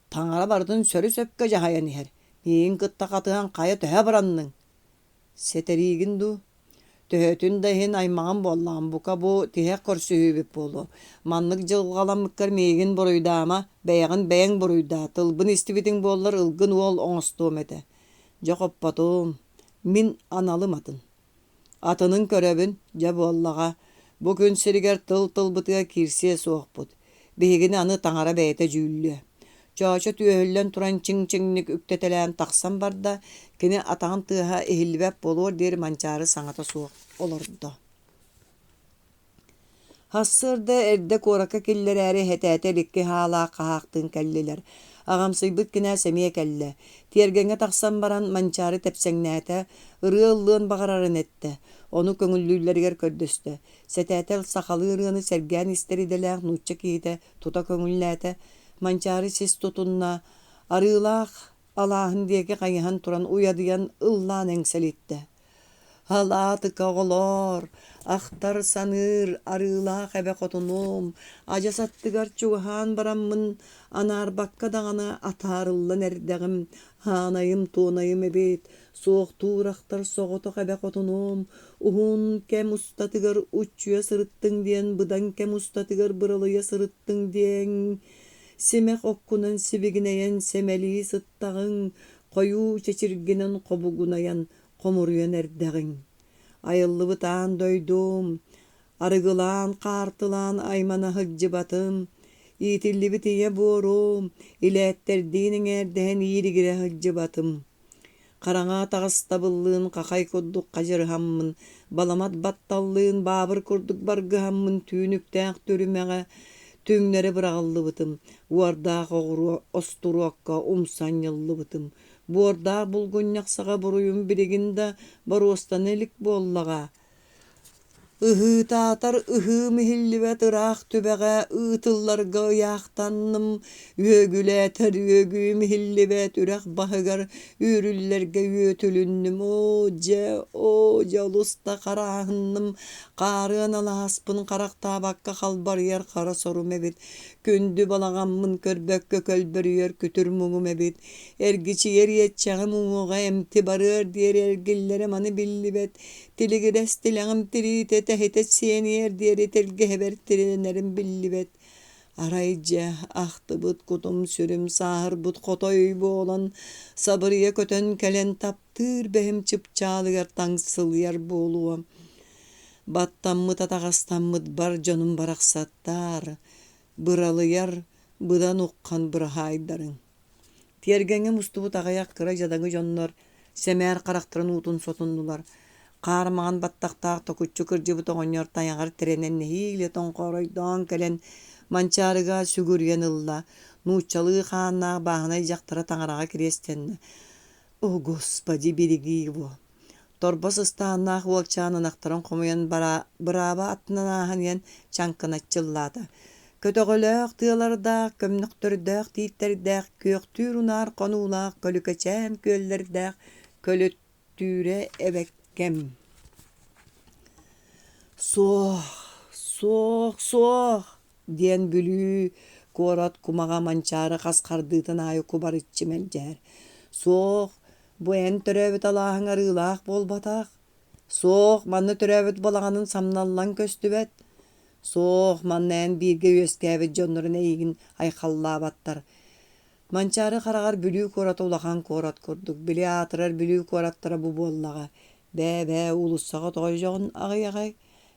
Таҥара барытын сөрү-сөпкө дьаһайан иһэр, миигин кытта хатыһан хайа төһө абыранныҥ? Сэтэриигин дуу? Төһөтүн да иһин аймаҕым буоллаҕым, бука бу тиһэх көрсүһүүбүт буолуо. Маннык дьылҕаламмыккар миигин буруйдаама, бэйэҕин бэйэҥ буруйдаа, тылбын истибитиҥ буоллар ылгын уол оҥостуом этэ. Дьэ хоппотум, мин аналым атын. Атынын көрөбүн, дьэ буоллаҕа, бу күн сиригэр тыл-тылбытыгар киирсиэ суохпут. Биһигини аны таҥара бэйэтэ дьүүллүө. Чоочо түөһүллэн туран чиҥ-чиҥник үктэтэлээн тахсан барда, кини атаҕын тыаһа иһиллибэт буолуор диэри Манчаары саҥата суох олордо. Сарсыарда эрдэ куоракка киллэрээри эһэтээтэ икки хаалаах хаһаахтыын кэллилэр. Аҕамсыйбыт кинээс эмиэ кэллэ. Тиэргэҥҥэ тахсан баран Манчаары тэпсэҥнээтэ, ырыа ыллыан баҕарарын эттэ. Ону көҥүллүүллэригэр көрдөстө. Сэтээтэл сахалыы ырыаны сэргээн истэр идэлээх нуучча киһитэ тута көҥүллээтэ. Манчаары сис тутунна, арыылаах алааһын диэки хайыһан туран уйадыйан ыллаан эҥсэлиттэ. Алаатыка оҕолоор, ахтар-саныыр арыылаах эбэ хотунум, адьас аттыгар чугаһаан бараммын анаарбакка даҕаны атаарыллан эрдэҕим, хаанайым-туонайым эбит, суохтуур-ахтар соҕотох эбэ хотунум, уһун кэм устатыгар уччуйа сырыттыҥ диэн быдан кэм устатыгар быралыйа сырыттыҥ диэҥ, симэх оккунан сибигинэйэн сэмэлии сыттаҕыҥ, хойуу чэчиргинэн хобугунайан хомуруйан эрдэҕиҥ. Айыллыбыт аан дойдум, арыгылаан, хаартылаан аймана сылдьыбатым, иитиллибит ийэ буорум, илээттэрдиин эҥээрдэһэн ииригирэ сылдьыбатым. Хараҥа таҕыстабыллыын хахай курдук хадьырыһаммын, баламат батталлыын баабыр курдук баргыһаммын түүнүктээх түрүмэҕэ, Түҥнэри быраҕыллыбытым, уордаах оҕуруо остуруокка умса анньыллыбытым. Буордаах булгунньах саҕа буруйум билигин да боруостана илик буоллаҕа. Ыһыытаатар ыһыым иһиллибэт ыраах түбэҕэ ыытылларга ыйаахтанным, үөгүлээтэр үөгүм иһиллибэт үрэх баһыгар үүрүллэргэ үөтүлүннүм. Оо дьэ, оо дьэ олус да харааһынным, хаарыан алааспын харахтаабакка халбарыйар хара сорум эбит, күндү балаҕаммын көрбөккө көлбөрүйэр күтүр муҥум эбит, эргичийэр иэччэҕим уҥуоҕа эмти барыар диэри эргиллэрэ маны биллибэт, Тилигирэс тилэҕим тириитэ тэһитэ сиэниэр диэри тэлгэһэбэр тирэнэрим биллибэт. Арай дьэ, ахтыбыт кутум-сүрүм сааһырбыт хотой буолан, сабырыйа көтөн кэлэн таптыыр бэһим чыпчаалыгар таҥсылыйар буолуо. Баттаммыт атаҕастаммыт бар дьонум барахсаттаар, быралыйар быдан уххан быраһаайдарыҥ. Тиэргэҥҥэ мустубут аҕыйах кыра дьадаҥы дьоннор сэмээр харахтарын уутун сотуннулар. Хаар маҥан баттахтаах токуччу кырдьыбыт оҕонньор тайаҕар тирэнэн нэһиилэ тоҥхооройдоон кэлэн Манчаарыга сүгүрүйэн ылла, нууччалыы хааннаах бааһынай дьахтара таҥараҕа кириэстэннэ: «О, Господи, береги его!» Торбос ыстааннаах уолчаан ынахтарын хомуйан бырааба аттынан ааһан иһэн чаҥкыначчы ыллаата: Көтөҕөлөөх тыалардаах, көмнөхтөрдөөх тииттэрдээх, күөхтүүр унаар хонуулаах, көлүкэчээн күөллэрдээх көлүттүүрэ эбэккэм «Суох, суох, суох!» диэн Бүлүү куорат кумаҕа Манчаары хас хардыытын аайы кубарыччы мэлдьэһэр. «Суох, Бу эн төрөөбүт алааһыҥ арыылаах буолбатах. Суох, манна төрөөбүт балаҕанын самналлан көстүбэт. Суох, манна эн бииргэ үөскээбит дьоннорун эйигин айхаллаабаттар. Манчаары хараҕар Бүлүү куората улахан куорат курдук, били аатырар Бүлүү куораттара бу буоллаҕа. Бээ-бээ, уулуссаҕа тоҕо дьоҕун аҕыйаҕай?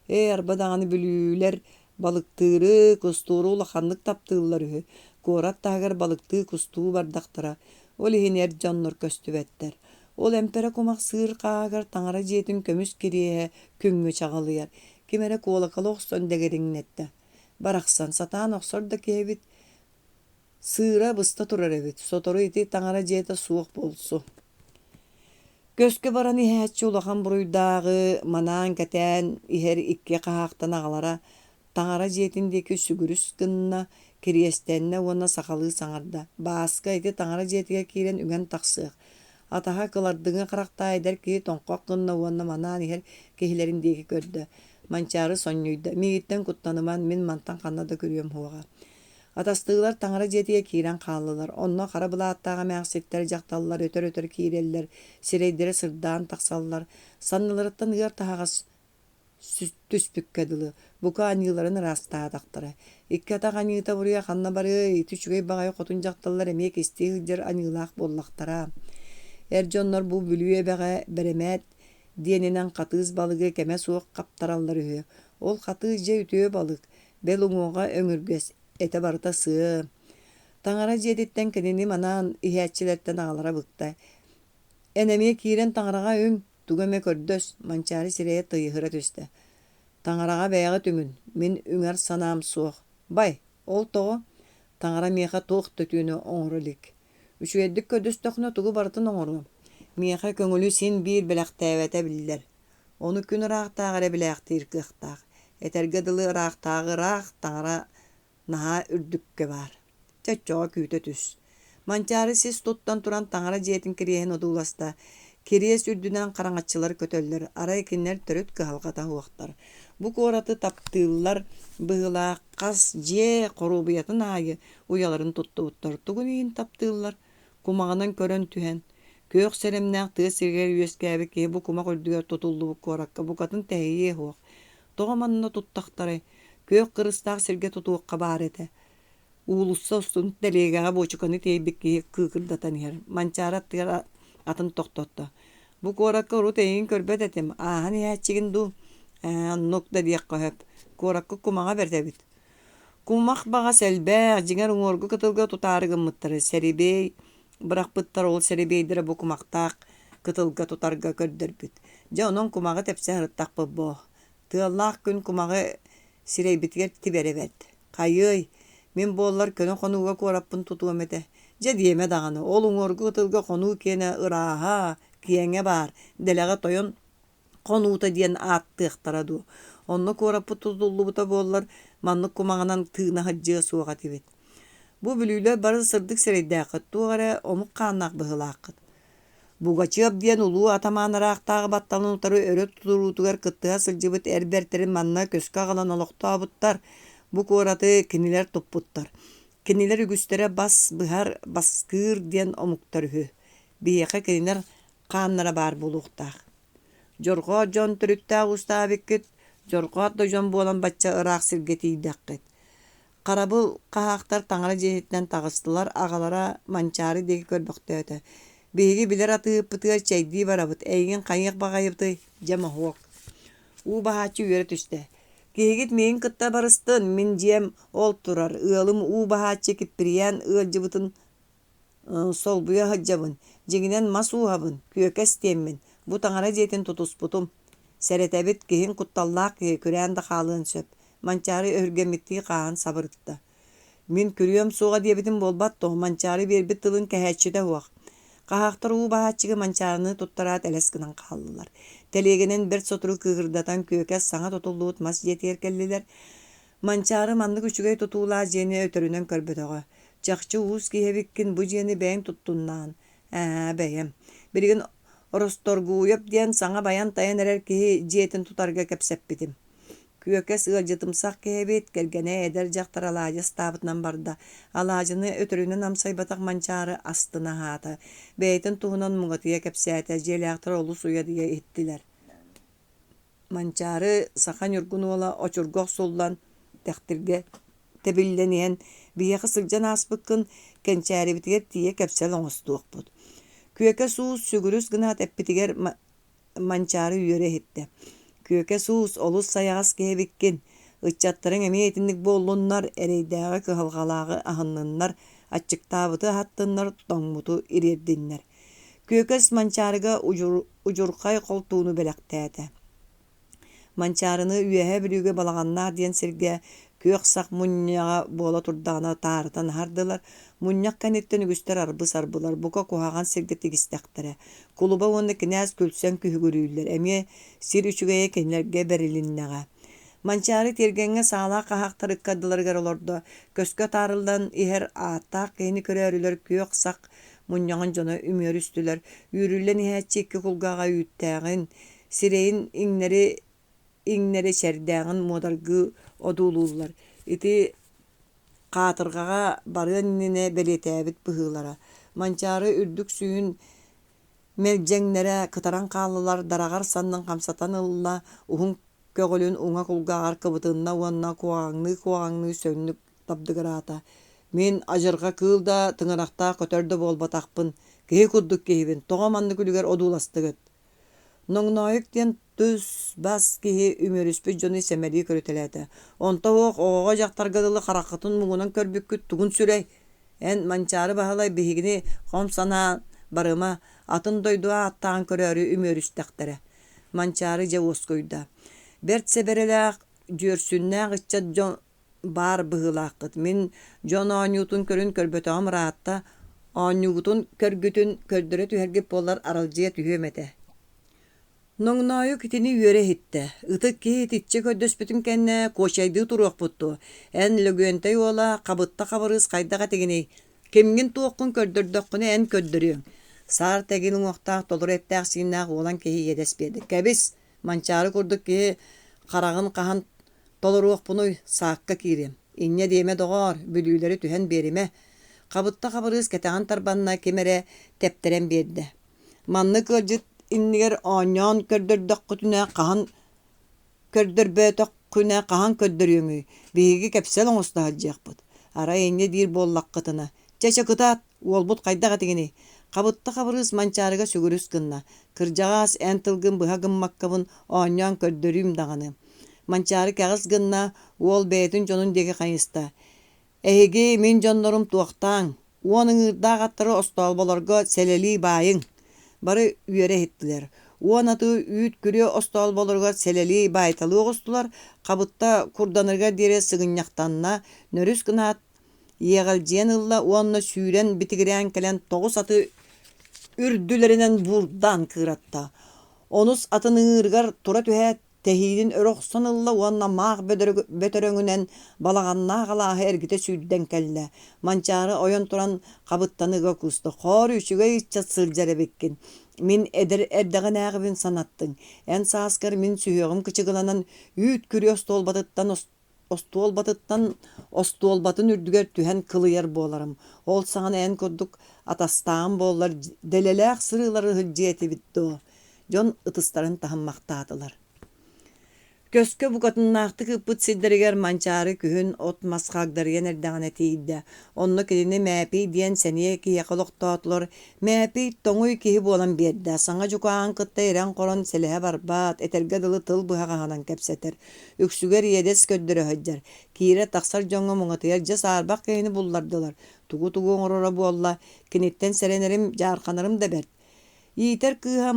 Ээ, арба даҕаны бүлүүлэр балыктыыры, кустууру улаханнык таптыыллар үһү. Куорат таһыгар балыктыы, кустуу бардахтара. Ол иһин эр дьоннор көстүбэттэр. Ол эмпэрэ кумах сыыр хааһыгар таҥара дьиэтин көмүс кириэһэ күҥҥэ чаҕылыйар. Ким эрэ куолакалы охсон дэгириҥнэттэ. Барахсан, сатаан охсор да киһи эбит. Сыыра быста турар эбит, сотору ити таҥара дьиэтэ суох буолсу. Көскө баран иһээччи улахан буруйдааҕы манаан-кэтээн иһэр икки хаһаахтан аҕалара таҥара дьиэтин диэки сүгүрүс гынна, кириэстэннэ уонна сахалыы саҥарда: «Бааска, ити таҥара дьиэтигэр киирэн үҥэн тахсыах». Атаһа кылардыҥы харахтаах эдэр киһи тоҥхох гынна уонна манаан иһэр киһилэрин диэки көрдө. Манчаары сонньуйда: «Миигиттэн куттаныман, мин мантан ханна да күрүөм суоҕа». Атастыылар таҥара дьиэтигэр киирэн хааллылар. Онно хара былааттаах эмээхситтэр, дьахталлар өтөр-өтөр киирэллэр, сирэйдэрэ сырдаан тахсаллар, санныларыттан ыар таһаҕас түспүккэ дылы, бука аньыыларын ыраастаатахтара. Икки атах аньыыта буруйа ханна барыай, ити үчүгэй баҕайы хотун дьахталлар эмиэ кистии сылдьар аньыылаах буоллахтара. Эр дьоннор бу Бүлүү эбэҕэ бэрэмээт диэнинэн хатыыс балыгы кэмэ суох хаптараллар үһү. Ол хатыыс дьэ үтүө балык, бэл уҥуоҕа өҥүргэс, этэ барыта сыа. Таҥара дьиэтиттэн кинини манаан иһээччилэртэн аҕалара быкта. Эн эмиэ киирэн таҥараҕа үҥ, тугу эмэ көрдөс, Манчаары сирэйэ тыйыһыра түстэ. Таҥараҕа бэйэҕит үҥүн, мин үҥэр санаам суох. Бай, ол тоҕо? Таҥара миэхэ туох да үтүөнү оҥоро илик. Үчүгэйдик көрдөстөххүнэ тугу барытын оҥоруом. Миэхэ көҥүлү син биир бэлэхтээбэтэ биллэр. Ону күн ыраахтааҕы эрэ билээхтиир кыахтаах. Этэргэ дылы ыраахтааҕы ыраах, таҥара наһаа үрдүккэ баар. Чэ оччоҕо күүтэ түс. Манчаары сис туттан туран таҥара дьиэтин кириэһин одууласта. Кириэс үрдүнэн хараҥаччылар көтөллөр, арай кинилэр төрүт кыһалҕата суохтар. Бу куораты таптыыллар быһыылаах хас дьиэ хоруобуйатын аайы уйаларын туттубуттар. Тугун иһин таптыыллар? Кумаҕынан көрөн түһэн, күөх сэрэмнээх тыа сиригэр үөскээбит киһи бу кумах үрдүгэр тутуллубут куоракка букатын тэһийиэ суох. Тоҕо манна туттахтарай? Күөх кырыстаах сиргэ тутуохха баар этэ. Уулусса устун тэлиэгэҕэ буочуканы тиэйбит киһи кыыкырдатан иһэр. Манчаары аттыгар атын тохтотто. Бу куоракка урут эйигин көрбөт этим, ааһан иһээччигин дуу? Ээ, оннук да диэххэ сөп. Куоракка кумаҕа бэрт эбит. Кумах баҕас элбэх, дьиҥэр уҥуоргу кытылга тутаары гыммыттара, сэрибиэй бырахпыттар, ол сэрибиэйдэрэ бу кумахтаах кытылга тутарга көрдөрбүт. Дьэ онон кумаҕы тэпсэ сырыттахпыт буо. Тыаллаах күн кумаҕы сирэйбитигэр тибэрэ бэрт. Хайыай? Мин буоллар көнө хонууга куораппын тутуом этэ. Дьэ диэмэ даҕаны, ол уҥуоргу кытылга хонуу киэнэ ырааһа, киэҥэ баар, дэлэҕэ тойон хонуута диэн ааттыахтара дуу. Онно куораппыт тутуллубута буоллар, маннык кумаҕынан тыына сылдьыа суох этибит. Бу бүлүүлэр бары сырдык сирэйдээххит, туох эрэ омук хааннаах быһыылааххыт. Бугачыап диэн улуу атамаан ыраахтааҕы батталын утары өрө туруутугар кыттыһа сылдьыбыт эр бэртэрин манна көскө аҕалан олохтообуттар, бу куораты кинилэр туппуттар. Кинилэр үгүстэрэ бас быһар, баскыыр диэн омуктар үһү. Биһиэхэ кинилэр хааннара баар буолуохтаах. Дьорҕоот дьон төрүттээх уустаабыккыт, дьорҕоот да дьон буолан бачча ыраах сиргэ тиийдэххит. Харабыл хаһаахтар таҥара дьиэтиттэн таҕыстылар, аҕалара Манчаары диэки көрбөхтөөтө: «Биһиги билэр атыыһыппытыгар чэйдии барабыт, эйигин хайыах баҕайыбытый, дьэ моһуок» Уу баһааччы үөрэ түстэ: «Киһигит миигин кытта барыстын, мин дьиэм ол турар, ыалым уу баһааччы Киппирийээн ыалдьыбытын солбуйа сылдьабын, дьиҥинэн мас ууһабын, күөкэс диэммин, бу таҥара дьиэтин тутуспутум. Сэрэтэбит, киһиҥ кутталлаах киһи күрээн да хаалыан сөп» Манчаары өһүргэммиттии хааһын сабырытта. «Мин күрүөм суоҕа диэбитим буолбат дуо, Манчаары биэрбит тылын кэһээччитэ суох» Хаһаахтар уу баһааччыга Манчаарыны туттараат элэс гынан хааллылар. Тэлиэгэнэн бэрт сотору кыыһырдатан Күөкэс саҥа тутуллубут мас дьиэтигэр кэллилэр. Манчаары маннык үчүгэй тутуулаах дьиэни өтөрүнэн көрбөтөҕө. Чахчы уус киһи эбиккин, бу дьиэни бэйэҥ туттуннаҕын. Ээ, бэйэм. Билигин Оросторгууйап диэн саҥа байан-тайан эрэр киһи дьиэтин тутарга кэпсэппитим. Күөкэс ыалдьытымсах киһи эбит, кэргэнэ эдэр дьахтар алаадьы астаабытынан барда. Алаадьыны өтөрүнэн амсайбатах Манчаары астына аһаата. Бэйэтин туһунан муҥатыйа кэпсээтэ, дьиэлээхтэр олус уйадыйа иһиттилэр. Манчаары саха ньургун уола очурга охсуллан, Тэхтиргэ тэбиллэн иһэн, биһиэхэ сылдьан ааспыккын Кэнчээрибитигэр тиийэ кэпсэл оҥостуохпут. Күөкэс уус сүгүрүс гынаат эппитигэр Манчаары үөрэ иһиттэ: «Күөкэс уус, олус сайаҕас киһи эбиккин. Ыччаттарыҥ эмиэ итинник буоллуннар, эрэйдээҕи кыһалҕалааҕы аһынныннар, аччыктаабыты аһаттыннар, тоҥмуту ириэрдиннэр» Күөкэс Манчаарыга удьурхай холтууну бэлэхтээтэ. Манчаарыны Үөһээ Бүлүүгэ Балаҕаннаах диэн сиргэ күөх сах мунньаҕа буола турдаҕына таарытан аһардылар. Мунньах кэнниттэн үгүстэр арбы-сарбылар, бука куһаҕан сиргэ тигистэхтэрэ. Кулуба уонна кинээс күлсэн күһүгүрүүллэр, эмиэ сир үчүгэйэ кинилэргэ бэрилиннэҕэ. Манчаары тиэргэҥҥэ саалаах хаһаахтар ыккардыларыгар олордо, көскө таарыллан иһэр ааттаах киһини көрөөрүлэр күөх сах мунньаҕын дьоно үмүөрүстүлэр, үүрүллэн иһээччи икки кулгааҕа үүттээҕин, сирэйин иҥнэри иҥнэри чэрдээҕин муодаргыы одуулууллар. Ити хаатырҕаҕа барыан иннинэ бэлиэтээбит быһыылара. Манчаары үрдүк сүүһүн мэлдьэҥнэрэ кытаран хааллылар, дараҕар саннын хамсатан ылла, уһун көҕүлүн уҥа кулгааҕар кыбытынна уонна куоҕаҥныы-куоҕаҥныы сөҥнүк табдыгыраата: «Мин адьырҕа кыыл да, тыҥырахтаах көтөр да буолбатахпын, киһи курдук киһибин, тоҕо маннык үлүгэр одууластыгыт?» Ноҥноойук диэн түс-бас киһи үмүөрүспүт дьону сэмэлии көрүтэлээтэ: «Онто суох оҕоҕо-дьахтарга дылы хараххытын муҥунан көрбүккүт тугун сүрэй? Эн, Манчаары Баһылай, биһигини хом санаан барыма, атын дойду ааттааҕын көрөөрү үмүөрүстэхтэрэ» Манчаары дьэ уоскуйда: «Бэрт сэбэрэлээх, дьүөрсүннээх ыччат дьон баар быһыылааххыт. Мин дьон оонньуутун көрүн көрбөтөҕүм ыраатта, оонньуугутун көргүтүн көрдөрө түһэргит буоллар аралдьыйа түһүөм этэ» Ноҥноойук итини үөрэ иһиттэ: «Ытык киһи итиччэ көрдөспүтүн кэннэ куочайдыы туруохпут дуо? Эн, Лөгүөнтэй уола, Хабытта Хабырыыс хайдах этигиний? Кимҥин-туоххун көрдөрдөххүнэ эн көрдөрүөҥ» Саар тэгил уҥуохтаах толору эттээх-сииннээх уолан киһи иэдэс биэрдэ: «Кэбис, Манчаары курдук киһи хараҕын хаһан толоруохпунуй, саакка киириэм. Инньэ диэмэ, доҕоор, бүлүүлэри түһэн биэримэ» Хабытта Хабырыыс кэтэҕин тарбанна, ким эрэ тэптэрэн биэрдэ. Маннык ыалдьыт иннигэр оонньоон көрдөрдөххүтүнэ хаһан көрдөрбөтөххүнэ хаһан көрдөрүөҥүй, биһиги кэпсэл оҥосто сылдьыахпыт. Арай инньэ диир буоллаххытына, чэ чэ кытаат, уолбут хайдах этигиний? Хабытта Хабырыыс Манчаарыга сүгүрүс гынна: «Кырдьаҕаас, эн тылгын быһа гыммаккабын оонньоон көрдөрүүм даҕаны» Манчаары кэҕис гынна, уол бэйэтин дьонун диэки хайыста: «Эһиги мин дьоннорум туохтааҥ, уон ыҥыырдаах аттары остоолболорго сэлэлии баайыҥ!» Бары үөрэ иһиттилэр. Уон аты үүт күрүө остоолболоругар сэлэлии баайталыы оҕустулар, хабытта курданарыгар диэри сыгынньахтанна, нөрүс гынаат. Иэҕэлдьийэн ылла уонна сүүрэн битигирээн кэлэн тоҕус аты үрдүлэринэн буурдаан кыыратта. Онус атын ыҥыырыгар тура түһээт, тэһиинин өрө охсон ылла уонна маах бөтөрөҥүнэн балаҕаннаах алааһы эргитэ сүүрдэн кэллэ. Манчаары ойон туран хабыттаны ыга кууста: «Хоор үчүгэй ыччат сылдьар эбиккин. Мин эдэр эрдэҕинээҕибин санаттыҥ. Эн сааскар мин сүһүөҕүм кычыгыланан үүт күрүө остуолбатыттан остуолбатыттан остуолбатын үрдүгэр түһэн кылыйар буоларым. Ол саҕана эн курдук атастааҕым буоллар дэлэлээх сырыылары сылдьыа этибит дуо?» Дьон ытыстарын таһыммахтаатылар. Көскө букатыннаахтык ыыппыт сирдэригэр Манчаары күһүн от-мас хагдарыйан эрдэҕинэ тиийдэ. Онно кинини Мээпий диэн сэниэ киһиэхэ олохтоотулар. Мээпий тоҥуй киһи буолан биэрдэ. Саҥа дьукааҕын кытта ирэн-хорон сэлэһэ барбат, этэргэ дылы тыл быһаҕаһынан кэпсэтэр. Үксүгэр иэдэс көрдөрө сылдьар. Киирэр-тахсар дьоҥҥо муҥатыйар дьэ саарбах киһини буллардылар. Тугу-тугу оҥороро буолла, киниттэн сэрэнэрим, дьаарханарым да бэрт. Иитэр кыыһа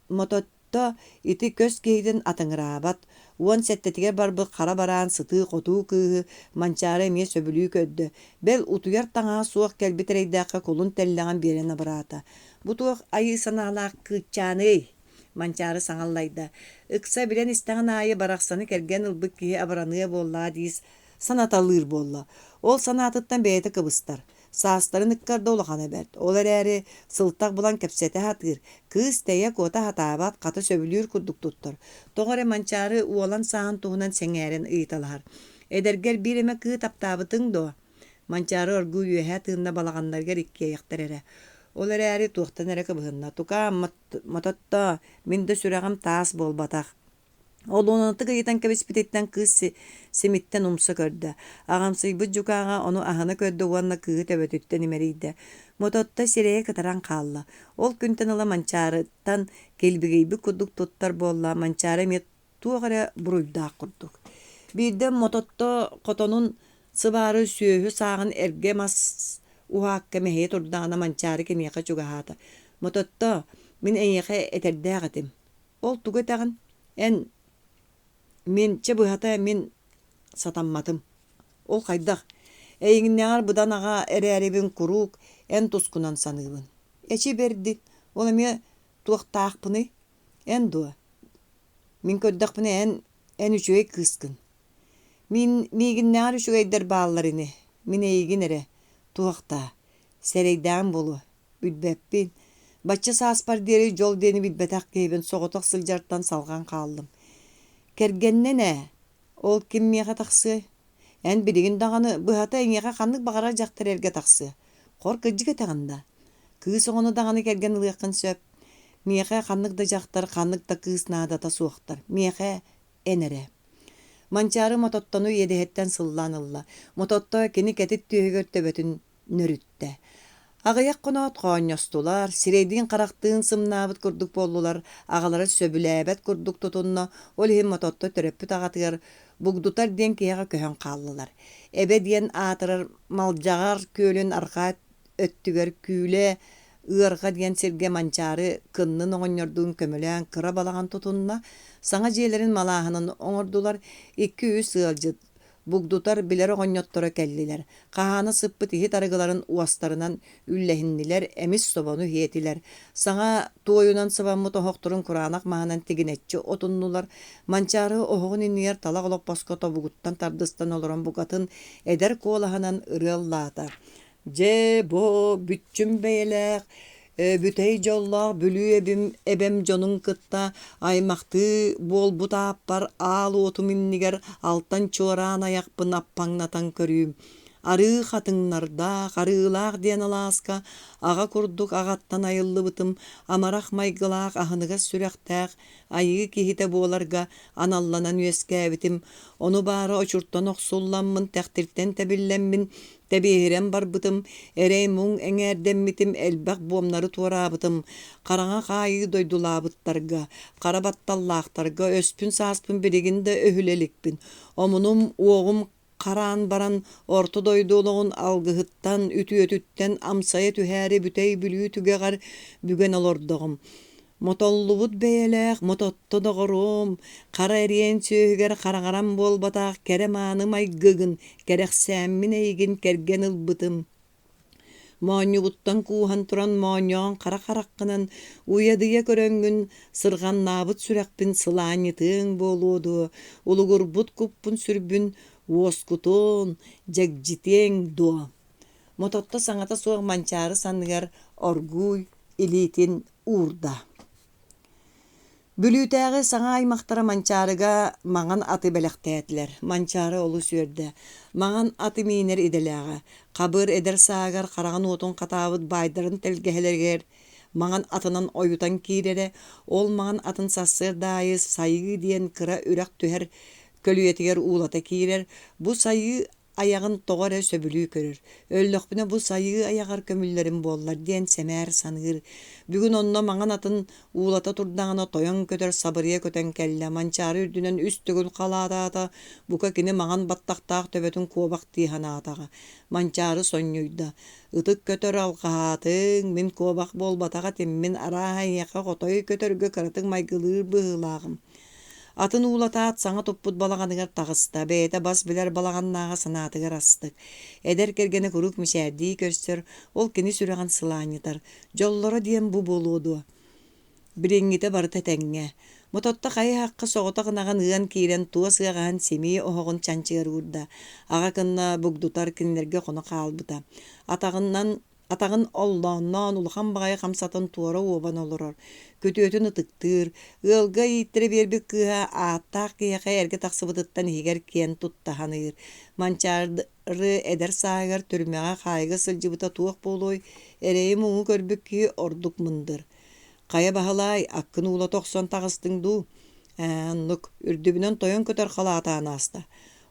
Мототто ити көс киһитин атыҥыраабат, 17-тигэр барбыт хара бараан сытыы-хотуу кыыһы Манчаары эмиэ сөбүлүү көрдө, бэл утуйар таҥаһа суох кэлбит эрэйдээххэ кулун тэллэҕин биэрэн абыраата. «Бу туох айыы санаалаах кыыччааный?» Манчаары саҥа аллайда. Ыкса билэн истэҕин аайы барахсаны кэргэн ылбыт киһи абыраныа буоллаҕа дии санаталыыр буолла. Ол санаатыттан бэйэтэ кыбыстар. Саастарын ыккарда улахана бэрт. Ол эрээри сылтах булан кэпсэтэ сатыыр. Кыыс тэйэ-куота сатаабат, хата сөбүлүүр курдук туттар. Тоҕо эрэ Манчаары уолан сааһын туһунан сэҥээрэн ыйыталаһар. «Эдэргэр биир эмэ кыы таптаабытыҥ дуо?» Манчаары оргууй үөһэ тыынна балаҕаннарыгар иккиэйэхтэр эрэ. Ол эрээри туохтан эрэ кыбыһынна. «Тукаам, мототтоо, мин да сүрэҕим таас буолбатах. Олуонатык ыйытан кэбиспититтэн кыыс симиттэн умса көрдө. Аҕамсыйбыт дьукааҕа ону аһына көрдө уонна кыыһы төбөтүттэн имэрийдэ. Мототто сирэйэ кытаран хаалла. Ол күнтэн ыла Манчаарыттан килбигийбит курдук туттар буолла. Манчаары эмиэ туох эрэ буруйдаах курдук. Биирдэ Мототто хотонун сыбаары сүөһү сааҕын эргэ мас уһаакка мэһийэ турдаҕына Манчаары киниэхэ чугаһаата. «Мототто, мин эйиэхэ этэрдээх этим. Ол тугу этэҕин? Эн мин, чэ быһата, мин сатамматым. Ол хайдах? Эйигиннээҕэр быдан аҕа эрээрибин куруук эн тускунан саныыбын. Эчи бэрдин, ол эмиэ туохтаахпыный? Эн дуо? Мин көрдөхпүнэ эн, эн үчүгэй кыыскын. Мин миигиннээҕэр үчүгэйдэр бааллар ини. Мин эйигин эрэ, туохтаа, сэрэйдээҕим буолуо. Билбэппин. Бачча сааспар диэри дьол диэни билбэтэх киһибин соҕотох сылдьартан салҕан хааллым. Кэргэннэн ээ, ол ким миэхэ тахсыай? Эн билигин даҕаны, быһата, эйиэхэ ханнык баҕарар дьахтар эргэ тахсыа. Хор кырдьык этэҕин да? Кыыс оҕону даҕаны кэргэн ылыаххын сөп. Миэхэ ханнык да дьахтар, ханнык да кыыс наадата суохтар. Миэхэ эн эрэ. Манчаары Мототтону иэдэһиттэн сыллаан ылла. Мототто кини кэтит түөһүгэр төбөтүн нөрүттэ. Аҕыйах хоноот хоонньостулар, сирэйдиин-харахтыын сымнаабыт курдук буоллулар, аҕалара сөбүлээбэт курдук тутунна, ол иһин Мототто төрөппүт аҕатыгар Бугдутар диэн киһиэхэ көһөн хааллылар. Эбэ диэн аатырар Малдьаҕар күөлүн арҕаа өттүгэр Күүлэ Ыарҕа диэн сиргэ Манчаары кыннын оҕонньордуун көмөлөөн кыра балаҕан тутунна, саҥа дьиэлэрин малааһынын оҥордулар, икки-үс ыалдьыт Бугдутар билэр оҕонньотторо кэллилэр, хаһаана сыппыт иһит арыгыларын уостарынан үллэһиннилэр, эмис собону иһиэтилэр, саҥа туойунан сыбаммыт оһохторун кураанах маһынан тигинэччи отуннулар, Манчаары оһоҕун иннигэр талах олоппоско тобугуттан тардыстан олорон букатын эдэр куолаһынан ырыа ыллаата: Дьэ, бу бүччүм бэйэлээх, бүтэй дьоллоох Бүлүү эбим эбэм дьонун кытта аймахтыы буолбут ааппар аал уотум иннигэр алтан чуораан айахпын аппаҥнатан көрүүм. Арыы хатыҥнардаах, арыылаах диэн алааска аҕа курдук аҕаттан айыллыбытым, амарах майгылаах, аһыныгас сүрэхтээх айыы киһитэ буоларга аналланан үөскээбитим. Ону баара очуртан охсулламмын, тэхтиртэн тэбиллэммин, Тэбиэһирэн барбытым, эрэй-муҥ эҥээрдэммитим, элбэх буомнары туораабытым, хараҥа хаайыы дойдулаабыттарга, хара батталлаахтарга өспүн-сааспын билигин да өһүлэ иликпин. Омунум, уоҕум хараан баран, орто дойду олоҕун алгыһыттан, үтүөтүттэн амсайа түһээри бүтэй Бүлүү түгэҕэр бүгэн олордоҕум. Мотоллубут бэйэлээх мототто доҕоруом, хара эриэн сүөһүгэр хараҥаран буолбатах кэрэ-мааны майгыгын кэрэхсээммин эйигин кэргэн ылбытым. Моонньубуттан кууһан туран моонньоон хара хараххынан уйадыйа көрөҥҥүн сырҕаннаабыт сүрэхпин сылаанньытыаҥ буолуо дуо, улугурбут куппун-сүрбүн уоскутуон, дьэгдьитиэҥ дуо? Мототто саҥата суох Манчаары санныгар оргууй илиитин уурда. Бүлүүтээҕи саҥа аймахтара Манчаарыга маҥан аты бэлэхтээтилэр. Манчаары олус үөрдэ. Маҥан аты миинэр идэлээҕэ. Хабыр эдэр сааһыгар хараҕын уотун хатаабыт баайдарын тэлгэһэлэригэр маҥан атынан ойутан киирэрэ. Ол маҥан атын сарсыарда аайы Сайыы диэн кыра үрэх түһэр көлүйэтигэр уулата киирэр. Бу Сайыы айаҕын тоҕо эрэ сөбүлүү көрөр, өллөхпүнэ бу сайыы айаҕар көмүллэрим буоллар диэн сэмээр саныыр. Бүгүн онно маҥан атын уулата турдаҕына тойон көтөр сабырыйа көтөн кэллэ, Манчаары үрдүнэн үс төгүл халаатаата, бука кини маҥан баттахтаах төбөтүн куобах дии санаатаҕа. Манчаары сонньуйда: «Ытык көтөр алҕаһаатыҥ, мин куобах буолбатах этим, мин арааһа эйиэхэ хотой көтөргө кыратык майгылыыр быһыылааҕым» Атын уулатаат, саҥа туппут балаҕаныгар таҕыста, бэйэтэ бас билэр балаҕаннааҕа санаатыгар астык. Эдэр кэргэнэ куруук мичээрдии көрсөр, ол кини сүрэҕин сылаанньытар. Дьоллоро диэн бу буолуо дуо? Билиҥҥитэ барыта этэҥҥэ. Мототто хайы-һахха соҕотох ынаҕын ыан киирэн туос ыаҕаһын симии оһоҕун чанчыгар уурда. Аҕа кынна бугдутар кинилэргэ хоно хаалбыта. Атаҕынан Атаҕын оллоонноон улахан баҕайы хамсатын туора уобан олорор, күтүөтүн ытыктыыр, ыалга ииттэрэ биэрбит кыыһа ааттаах киһиэхэ эргэ тахсыбытыттан иһигэр киэн тутта саныыр. Манчаары эдэр сааһыгар түрмэҕэ хаайыга сылдьыбыта туох буолуой, эрэйи-муҥу көрбүт киһи ордук мындыр. Хайа Баһылаай, аккын уулата охсон таҕыстыҥ дуу? Ээ, оннук, үрдүбүнэн тойон көтөр халаатаан ааста.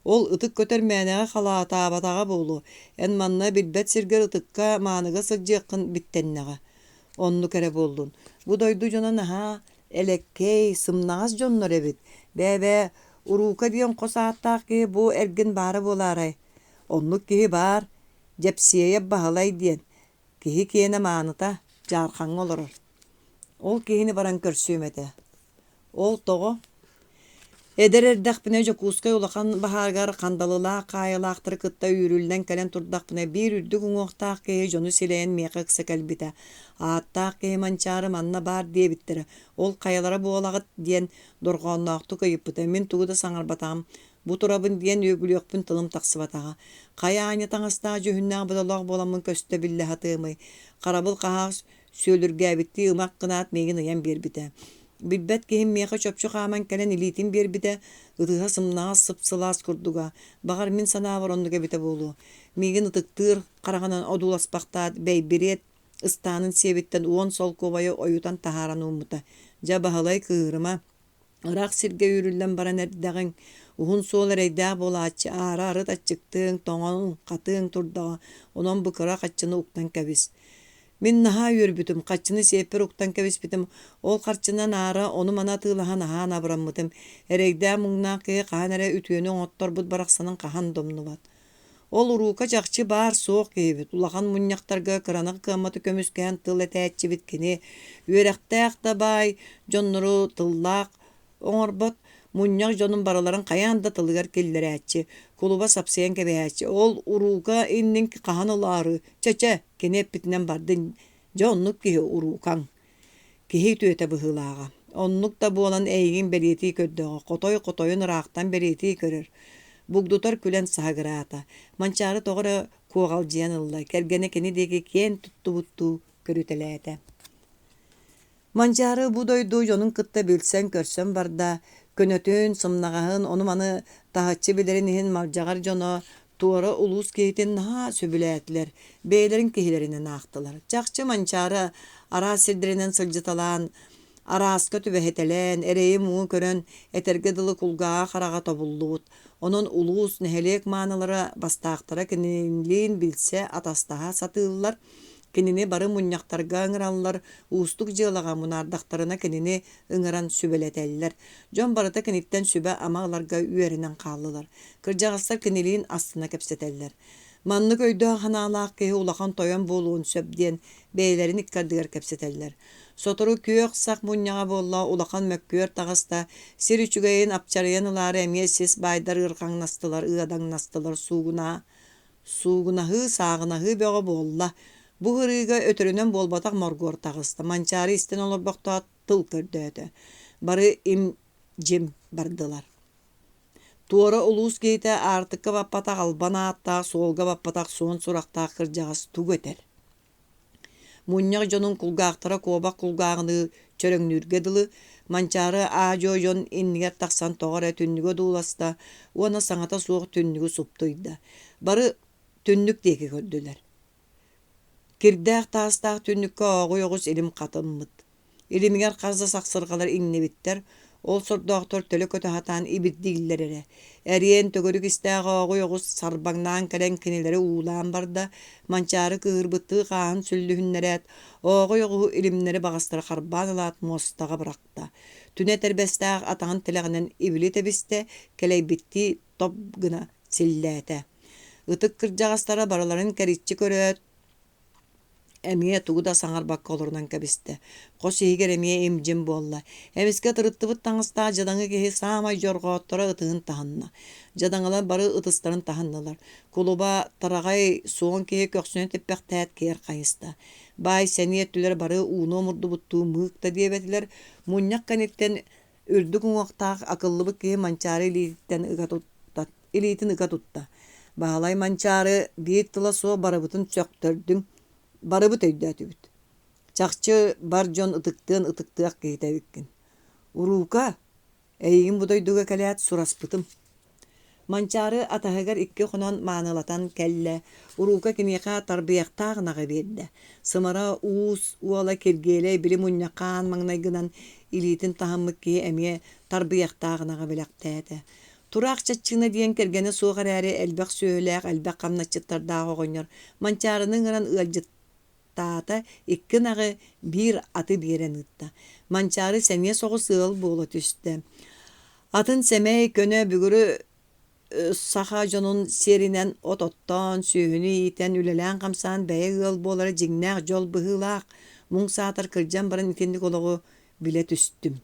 Ол ытык көтөр мээнэҕэ халаатаабатаҕа буолуо, эн манна билбэт сиргэр ытыкка мааныга сылдьыаххын биттэннэҕэ. Оннук эрэ буоллун. Бу дойду дьоно наһаа элэккэй, сымнаҕас дьоннор эбит. Бээ-бээ, Уруука диэн хос ааттаах киһи бу эргин баара буолаарай? Оннук киһи баар, Дьэпсиэйэп Баһылай диэн. Киһи киэнэ мааныта, Дьаархаҥҥа олорор. Ол киһини баран көрсүөм этэ. Ол тоҕо? Эдэр эрдэхпинэ Дьокуускай улахан баһаарыгар хандалылаах хаайылаахтары кытта үүрүллэн кэлэн турдахпына биир үрдүк уҥуохтаах киһи дьону силэйэн миэхэ ыкса кэлбитэ. Ааттаах киһи Манчаары манна баар диэбиттэрэ, ол хайалара буолаҕыт диэн дорҕоонноохтук ыйыппыта. Мин тугу да саҥарбатаҕым, бу турабын диэн үөгүлүөхпүн тылым тахсыбатаҕа. Хайа аанньа таҥастаах дьүһүннээх-бодолоох буоламмын көстө биллэ сатыамый. Харабыл хаһаас сүөлүргээбиттии ымах гынаат миигин ыйан биэрбитэ. Билбэт киһим миэхэ чопчу хааман кэлэн илиитин биэрбитэ, ытыһа сымнаҕас сып-сылаас курдуга, баҕар мин санаабар оннук эбитэ буолуо. Миигин ытыктыыр хараҕынан одууласпахтаат, бэйбириэт ыстаанын сиэбиттэн 10 солкуобайы ойутан таһааран ууммута. Дьэ, Баһылай кыыһырыма, Ыраах сиргэ үүрүллэн баран эрдэҕиҥ, уһун суол эрэйдээх буолааччы, аара арыт аччыктыаҥ, тоҥоҥ, хатыаҥ турдаҕа, онон бу кыра хаччыны уктан кэбис. Мин наһаа үөрбүтүм, хаччыны сиэппэр уктан кэбиспитим, ол харчынан аара ону-маны атыылаһан аһаан абыраммытым. Эрэйдээх-муҥнаах киһи хаһан эрэ үтүөнү оҥотторбут барахсанын хаһан да умнубат. Ол уруука чахчы баар-суох киһибит, улахан мунньахтарга кыраны-кыамматы көмүскэһэн тыл этээччибит кини, үөрэхтээх да баай дьоннору тыллаах оҥорбот, мунньах дьонун барыларын хайаан да тылыгар киллэрээччи, кулуба сапсыйан кэбиһээччи. Ол уруука иннин хаһан ылаары, чэ-чэ, кини эппитинэн бардын, дьэ оннук киһи уруукаҥ. Киһи үтүөтэ быһыылааҕа. Оннук да буолан эйигин бэлиэтии көрдөҕө, хотой хотойун ыраахтан бэлиэтии көрөр. Бугдутар күлэн саһыгыраата. Манчаары тоҕо эрэ куоҕалдьыйан ылла, кэргэнэ кини диэки киэн туттубуттуу көрүтэлээтэ. Манчаары бу дойду дьонун кытта билсэн-көрсөн барда, көнөтүн, сымнаҕаһын, ону-маны таһыччы билэрин иһин малдьаҕар дьоно туора улуус киһитин наһаа сөбүлээтилэр, бэйэлэрин киһилэринэн аахтылар. Чахчы Манчаары араас сирдэринэн сылдьыталаан, арааска түбэһитэлээн, эрэйи-муҥу көрөн, этэргэ дылы кулгааҕа хараҕа тобуллубут. Онон улуус, нэһилиэк маанылара, бастаахтара кинилиин билсэ, атастаһа сатыыллар. Кинини бары мунньахтарга ыҥыраллар, уустук дьыалаҕа мунаардахтарына кинини ыҥыран сүбэлэтэллэр. Дьон барыта киниттэн сүбэ-ама ыларга үөрэнэн хааллылар. Кырдьаҕастар кинилиин астына кэпсэтэллэр. Маннык өйдөөх-санаалаах киһи улахан тойон буолуон сөп диэн бэйэлэрин икки ардыгар кэпсэтэллэр. Сотору күөх сах мунньаҕа буолла, улахан мөккүөр таҕыста, сир үчүгэйин апчарыйан ылаары эмиэ сис баайдар ыарҕаҥнастылар, ыадаҥнастылар, суугунаа Суугунаһыы, сааҕынаһыы бөҕө буолла. Бу ырыыга өтөрүнэн буолбатах моргуор таҕыста, Манчаары истэн олорбохтоот тыл көрдөөтө. Бары им-дьим бардылар. Туора улуус киһитэ аартыкка баппатах албан ааттаах, суолга баппатах суон сурахтаах кырдьаҕас тугу этэр? Мунньах дьонун кулгаахтара куобах кулгааҕыныы чөрөҥнүүргэ дылы, Манчаары аа-дьуо дьон иннигэр тахсан тоҕо эрэ түннүгү одууласта уонна саҥата суох түннүгү суптуйда. Бары түннүк диэки көрдүлэр. Кирдээх таастаах түннүккэ ооҕуй оҕус илим хатыммыт. Илимигэр хас да сахсырҕалар иҥнибиттэр, ол сордоохтор төлө көтө сатаан ибирдииллэр эрэ. Эриэн төгүрүк истээх ооҕуй оҕус сарбаҥнаан кэлэн кинилэри уулаан барда, Манчаары кыыһырбыттыы хааһын сүллүһүннэрээт, ооҕуй оҕуһу илимнэри баҕастара харбаан ылаат муостаҕа бырахта. Түнэ этэрбэстээх атаҕын тилэҕинэн ибили тэбистэ, кэлэйбиттии топ гына силлээтэ. Ытык кырдьаҕастара барыларын кэриччи көрөөт, Эмиэ тугу да саҥарбакка олорунан кэбистэ. Хос иһигэр эмиэ им-дьим буолла. Эмискэ тырыттыбыт таҥастаах дьадаҥы киһи саамай дьорҕоотторо ытыһын таһынна. Дьадаҥылар бары ытыстарын таһыннылар. Кулуба тараҕай суон киһи көхсүнэн типпэхтээт киэр хайыста. Баай сэниэ өттүлэр бары ууну омурдубуттуу мыык да диэбэтилэр. Мунньах кэнниттэн Үрдүк уҥуохтаах акыллыбыт киһи Манчаары илиититтэн ыга тутта, илиитин ыга тутта. Баһылай Манчаары биир тыла суох барыбытын сөхтөрдүҥ, барыбыт өйдөөтүбүт. Чахчы бар дьон ытыктыан ытыктыах киһитэ эбиккин. Уруука, эйигин бу дойдуга кэлээт сураспытым. Манчаары атаһыгар икки хонон маанылатан кэллэ, уруука киниэхэ тарбыйахтаах ынаҕы биэрдэ. Сымара уус уола Киргиэлэй били мунньахха аан маҥнайгынан илиитин таһыммыт киһи эмиэ тарбыйахтаах ынаҕы бэлэхтээтэ. Тураах Чаччыына диэн кэргэнэ суох эрээри элбэх сүөһүлээх, элбэх хамначчыттардаах оҕонньор Манчаарыны ыҥыран ыалдьыт Таата икки ынаҕы, биир аты биэрэн ыытта. Манчаары сэниэ соҕус ыал буола түстэ. Атын сэмэй, көнө бүгүрү саха дьонун сиэринэн от оттоон, сүөһүнү иитэн, үлэлээн-хамсаан бэйэ ыал буолара дьиҥнээх дьол быһыылаах, муҥ саатар кырдьан баран итинник олоҕу билэ түстүм.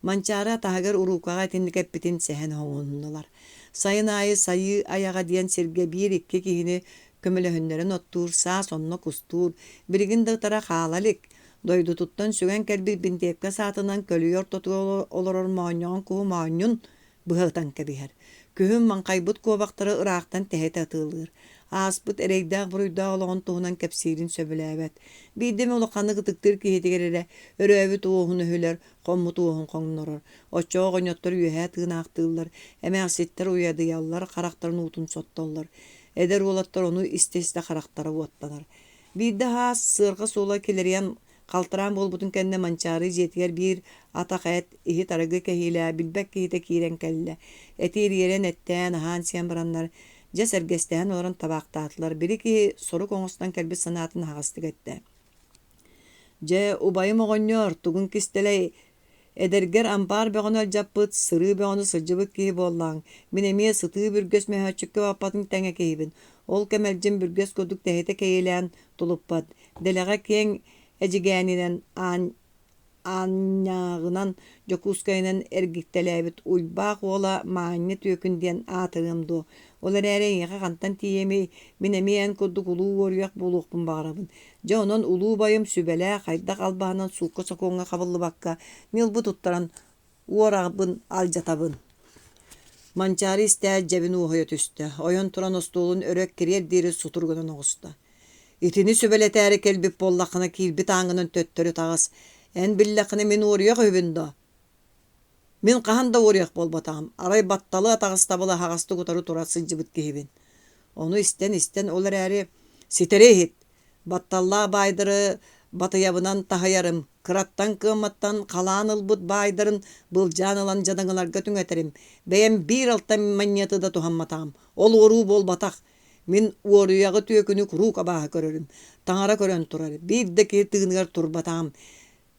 Манчаары атаһыгар уруукаҕа итинник эппитин сэһэн оҥоһуннулар. Сайын аайы Сайыы айаҕа диэн сиргэ биир-икки киһини көмөлөһүннэрэн оттуур, саас онно кустуур, билигин да ытара хаала илик. Дойдутуттан сүгэн кэлбит бинтиэпкэ саатынан көлүйэ ортотугар олорор моонньоҕон куһу моонньун быһа ытан кэбиһэр. Күһүн маҥхайбыт куобахтары ыраахтан тэһитэ атыылыыр. Ааспыт эрэйдээх-буруйдаах олоҕун туһунан кэпсиирин сөбүлээбэт. Биирдэ эмэ улаханнык ытыктыыр киһитигэр эрэ өрөөбүт уоһун өһүлэр, хоммут уоһун хоҥнорор. Оччоҕо оҕонньоттор үөһээ тыынаахтыыллар, эмээхситтэр уйадыйаллар, харахтарын уутун соттоллор. Эдэр уолаттар ону истэ-истэ харахтара уоттанар. Биирдэ аһаас сыарҕа суола килэрийэн Халтараан буолбутун кэннэ Манчаары дьиэтигэр биир атах эт, иһит арыгы кэһиилээх билбэт киһитэ киирэн кэллэ. Эти ириэрэн, эттээн, аһаан-сиэн бараннар, дьэ сэргэстэһэн олорон табаахтаатылар. Били киһи сорук оҥостон кэлбит санаатын аһаҕастык эттэ: «Дьэ, убайым оҕонньор, тугун кистэлэй, Эдэргэр ампаар бөҕөнү алдьаппыт, сырыы бөҕөнү сылдьыбыт киһи буоллаҕыҥ. Мин эмиэ сытыы бүргэс мөһөөччүккэ баппатын тэҥэ киһибин. Ол кэмэлдьим бүргэс курдук тэһитэ кэйиэлээн тулуппат. Дэлэҕэ киэҥ Эдьигээнинэн аан аанньааҕынан Дьокуускайынан эргиттэлээбит Уйбаах уола Маанньа түөкүн диэн аатырыам дуо? Ол эрээри эйиэхэ хантан тиийиэмий, мин эмиэ эн курдук улуу уоруйах буолуохпун баҕарабын. Дьэ онон улуу убайым сүбэлээ, хайдах албаһынан суукка-сокуоҥҥа хабыллыбакка ньылбы туттаран уораҕбын алдьатабын. Манчаары истээт дьэбин уоһуйа түстэ, ойон туран остуолун өрө эккириэр диэри сутуругунан оҕуста. Итини сүбэлэтээри кэлбит буоллаххына киирбит ааҥҥынан төттөрү таҕыс. Эн биллэххинэ мин уоруйах үһүбүн дуо? Мин хаһан да уоруйах буолбатаҕым, арай батталы атаҕастабылы аһаҕастык утары тура сылдьыбыт киһибин. Ону истэн-истэн ол эрээри ситэри иһит, батталлаах баайдары батыйабынан таһыйарым, кыраттан-кыамматтан халаан ылбыт баайдарын былдьаан ылан дьадаҥыларга түҥэтэрим, бэйэм биир алта манньыаты да туһамматаҕым, ол уоруу буолбатах. Мин уоруйаҕы түөкүнү куруук абааһы көрөрүм, таҥара көрөн турар, биир да киһи тыыныгар турбатаҕым.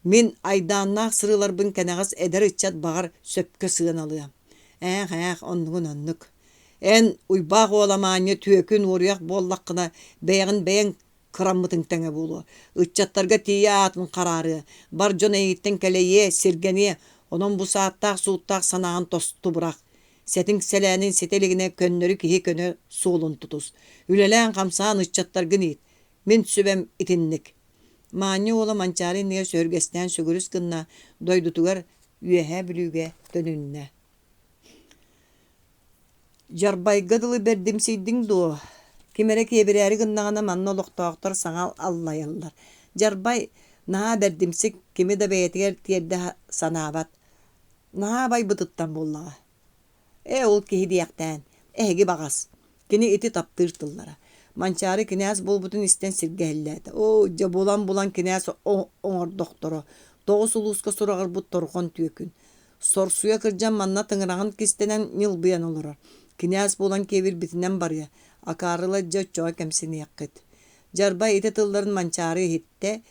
Мин айдааннаах сырыыларбын кэнэҕэс эдэр ыччат баҕар сөпкө сыаналыа. Ээх-ээх, оннугун оннук. Эн, Уйбаах уола Маанньа түөкүн уоруйах буоллаххына, бэйэҕин бэйэҥ кыраммытыҥ тэҥэ буолуо. Ыччаттарга тиийэ аатын хараарыа, бар дьон эйигиттэн кэлэйиэ, сиргэниэ. Онон бу сааттаах-сууттаах санааҕын тосту бырах. Сэтиҥ-сэлээнин ситэ илигинэ көннөрү киһи көнө суолун тутус. Үлэлээн-хамсаан ыччаттаргын иит. Мин сүбэм итинник. Маанньа уола Манчаары иннигэр сөһүргэстээн сүгүрүс гынна, дойдутугар Үөһээ Бүлүүгэ төнүннэ. Дьарбайга дылы бэрдимсийдиҥ дуо? Ким эрэ киэбирээри гыннаҕына манна олохтоохтор саҥа аллайаллар. Дьарбай наһаа бэрдимсик, кими да бэйэтигэр тиэрдэ санаабат. Наһаа байбытыттан буоллаҕа. Ээ, ол киһи диэхтээн, эһиги баҕас. Кини ити таптыыр тыллара. Манчаары кинээс буолбутун истэн сиргэ иһиллээтэ. Оо, дьэ булан-булан кинээс оҥордохторо. Тоҕус улууска сураҕырбыт торҕон түөкүн. Сорсуйа кырдьан манна тыҥыраҕын кистэнэн ньылбыйан олорор. Кинээс буолан киэбирбитинэн барыа. Акаарыла дьэ оччоҕо кэмсиниэххит. Дьарбай ити тылларын Манчаары иһиттэ,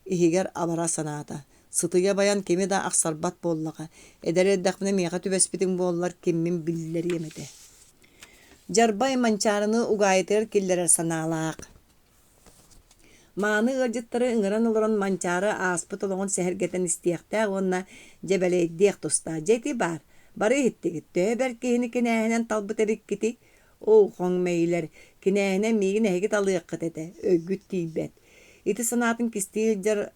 иһигэр абара санаата. Сытыйа байан кими да ахсарбат буоллаҕа. Эдэр эрдэхпинэ миэхэ түбэспитиҥ буоллар киммин биллэриэм этэ. Дьарбай Манчаарыны угаайытыгар киллэрэр санаалаах. Мааны ыалдьыттары ыҥыран олорон Манчаары ааспыт олоҕун сэһэргэтэн истиэхтээх уонна дьэбэлэйдиэх тустаах. Дьэ ити баар, бары иһиттигит, төһө бэрт киһини кинээһинэн талбыт эбиккитий? Оо, хоҥ мэйилэр, кинээһинэн миигин эһиги талыаххыт этэ, өйгүт тиийбэт. Ити санаатын кистии сылдьар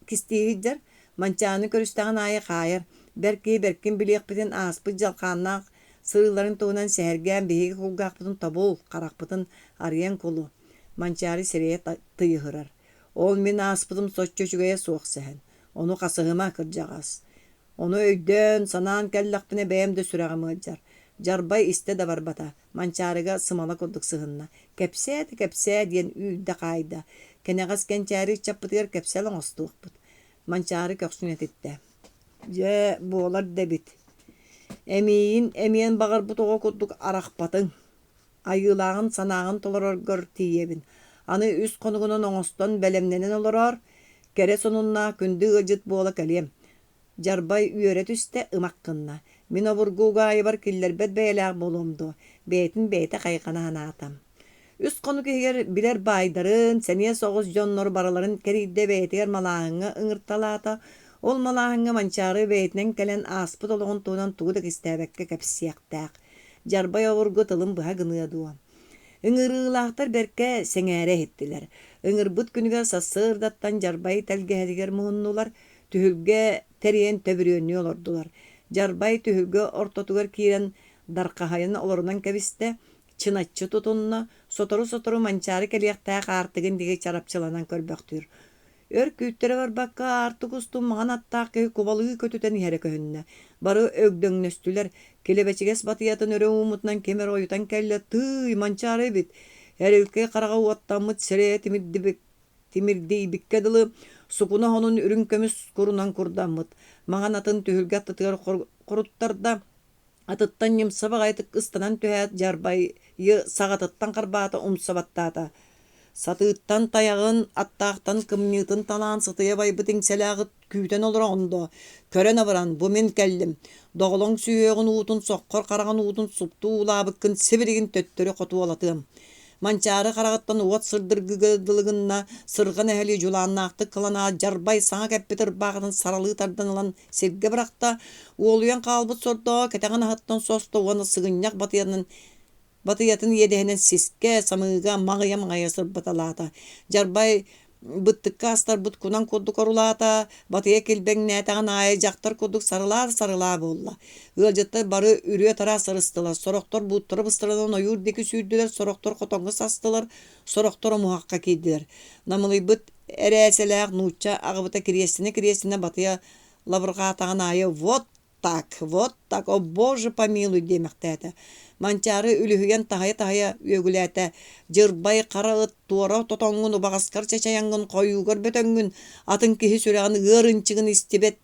кистии сылдьар, Манчааны көрүстэҕин аайы хаайар, бэрт киһи бэркин билиэхпитин ааспыт дьалхааннаах сырыыларын туһунан сэһэргээн биһиги кулгаахпытын тобул, харахпытын арыйан кулу. Манчаары сирэйэ тыйыһырар. Ол мин ааспытым соччо үчүгэйэ суох сэһэн. Ону хасыһыма, кырдьаҕас. Ону өйдөөн, санаан кэллэхпинэ бэйэм да сүрэҕим ыалдьар. Дьарбай истэ да барбата, Манчаарыга сымала курдук сыһынна. Кэпсээ да кэпсээ диэн үүрдэ-хаайда. Кэнэҕэс кэнчээри ыччаппытыгар кэпсэл оҥостуохпут. Манчаары көхсүн этиттэ. Дьэ, буолар да эбит. Эмиийин эмиэн баҕарбыт оҕо курдук арахпатыҥ. Айыылааҕын санааҕын толороргор тиийэбин. Аны үс хонугунан оҥостон бэлэмнэнэн олороор, кэрэ сонуннаах күндү ыалдьыт буола кэлиэм. Дьарбай үөрэ түстэ, ымах гынна. Мин обургу угаайыбар киллэрбэт бэйэлээх буолуом дуо, бэйэтин бэйэтэ хайҕана санаата. Үс хонук иһигэр билэр баайдарын, сэниэ соҕус дьоннору барыларын кэрийдэ бэйэтигэр малааһыҥҥа ыҥырталаата. Ол малааһыҥҥа Манчаары бэйэтинэн кэлэн ааспыт олоҕун туһунан тугу да кистээбэккэ кэпсиэхтээх. Дьарбай обургу тылын быһа гыныа дуо? Ыҥырыылаахтар бэркэ сэҥээрэ иһиттилэр. Ыҥырбыт күнүгэр сарсыардаттан Дьарбай тэлгэһэтигэр муһуннулар, түһүлгэ тэрийэн төбүрүөннүү олордулар. Дьарбай түһүлгэ ортотугар киирэн дархаһайан олорунан кэбистэ, чыначчы тутунна, сотору-сотору Манчаары кэлиэхтээх аартыгын диэки чарапчыланан көрбөхтүүр. Өр күүттэрэ барбакка аартык устун маҥан аттаах киһи кубалыы көтүтэн иһэрэ көһүннэ. Бары өгдөҥнөстүлэр, килэбэчигэс батыйатын өрө ууммутунан ким эрэ ойутан кэллэ, «Тыый, Манчаары эбит!» Эрилкэй хараҕа уоттаммыт сирэйэ тимирдийбиккэ дылы, сукуна оһонун үрүҥ көмүс курунан курдаммыт, маҥан атын түһүлгэ аттытыгар хоруттарда, Атыттан ньымса баҕайытык ыстанан түһээт, дьарбайы саҕатыттан харбаата, умса баттаата. Сатыыттан тайаҕын, аттаахтан кымньыытын талаан сытыйа байбыт иҥсэлээх ыт күүтэн олороҕун дуо? Көрөн абыран, бу мин кэллим. Доҕолоҥ сүһүөҕүн уутун соххор хараҕын уутун супту уулаабыккын сибилигин төттөрү хотуолатыам. Манчаары хараҕыттан уот сырдыргыга дылы гынна, сырҕан эһэлии дьулааннаахтык кыланаат, дьарбай саҥа кэппит ырбаахытын саралыы тардан ылан сиргэ бырахта, уолуйан хаалбыт сордооҕо кэтэҕин аһыттан состо уонна сыгынньах батыйанан батыйатын иэдэһинэн сискэ, самыыга маҕыйа-маҕыйа сырбаталаата. Дьарбай быттыкка астарбыт кунан курдук орулаата, батыйа килбэҥнээтэҕин аайы дьахтар курдук сарылаа-сарылаа буолла. Ыалдьыттар бары үрүө-тараа сырыстылар, сорохтор бууттара быстарынан ойуур диэки сүүрдүлэр, сорохтор хотоҥҥо састылар, сорохтор омуһахха киирдилэр. Намылыйбыт эрээсэлээх нуучча аҕабыта кириэстинэ-кириэстинэ батыйа лабырҕаатаҕын аайы «Вот так, вот так, о боже помилуй» диэмэхтээтэ. Манчаары үлүһүйэн таһыйа-таһыйа үөгүлээтэ: «Дьырбай хара ыт туора тотоҥҥун убаҕаскар чачайаҥҥын хойуугар бөтөҥҥүн, атын киһи сүрэҕин ыар ынчыгын истибэт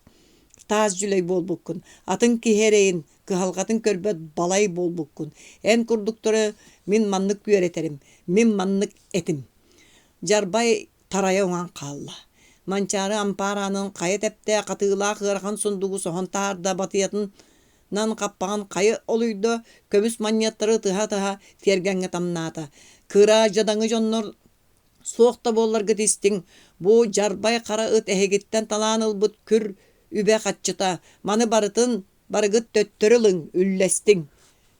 таас дьүлэй буолбуккун, атын киһи эрэйин, кыһалҕатын көрбөт балай буолбуккун. Эн курдуктары мин маннык үөрэтэрим, мин маннык этим». Дьарбай тарайа уҥан хаалла. Манчаары ампаар аанын хайа тэптэ, хатыылаах ыарахан сундугу соһон таһаарда, батыйатын хаппаҕын хайа олуйда, көмүс манньыаттары ытыһа-ытыһа тиэргэҥҥэ тамнаата. Кыра дьадаҥы дьоннор суох да буолларгыт истиҥ, бу дьарбай хара ыт эһигиттэн талаан ылбыт күр үбэ хаччыта, маны барытын барыгыт төттөрү ылыҥ, үллэстиҥ.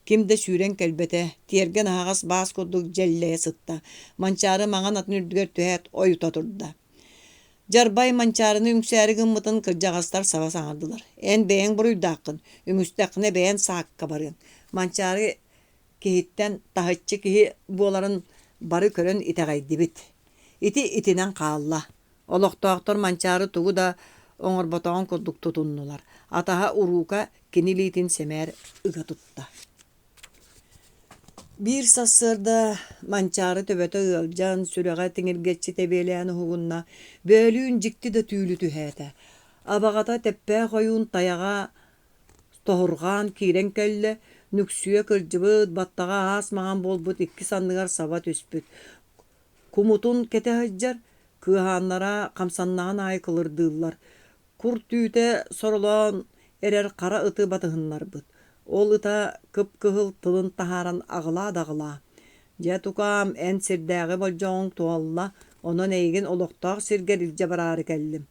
Ким да сүүрэн кэлбэтэ, тиэргэн аһаҕас баас курдук дьэллэйэ сытта. Манчаары маҥан атын үрдүгэр түһээт ойута турда. Дьарбай Манчаарыны үҥсээри гыммытын кырдьаҕастар саба саҥардылар: «Эн бэйэҥ буруйдааххын, үҥүстэххинэ бэйэҥ саакка барыаҥ». Манчаары киһиттэн таһыччы киһи буоларын бары көрөн итэҕэйдибит. Ити итинэн хаалла. Олохтоохтор Манчаары тугу да оҥорботоҕун курдук тутуннулар. Атаһа Уруука кини илиитин сэмээр ыга тутта. Биир сарсыарда Манчаары төбөтө ыалдьан, сүрэҕэ тиҥиргэччи тэбиэлээн уһугунна, бөөлүүн дьикти да түүлү түһээтэ. Абаҕата Тэппээх ойуун тайаҕа тоһурҕаан киирэн кэллэ, нүксүйэ кырдьыбыт, баттаҕа аас маҥан буолбут икки санныгар саба түспүт. Кумутун кэтэ сылдьар, кыаһааннара хамсаннаҕын аайы кылырдыыллар. Кур түүтэ соролоон эрэр хара ыты батыһыннарбыт. Ол ыта кып-кыһыл тылын таһааран аҕылаа да аҕылаа: «Дьэ, тукаам, эн сирдээҕи болдьоҕуҥ туолла, онон эйигин олохтоох сиргэр илдьэ бараары кэллим.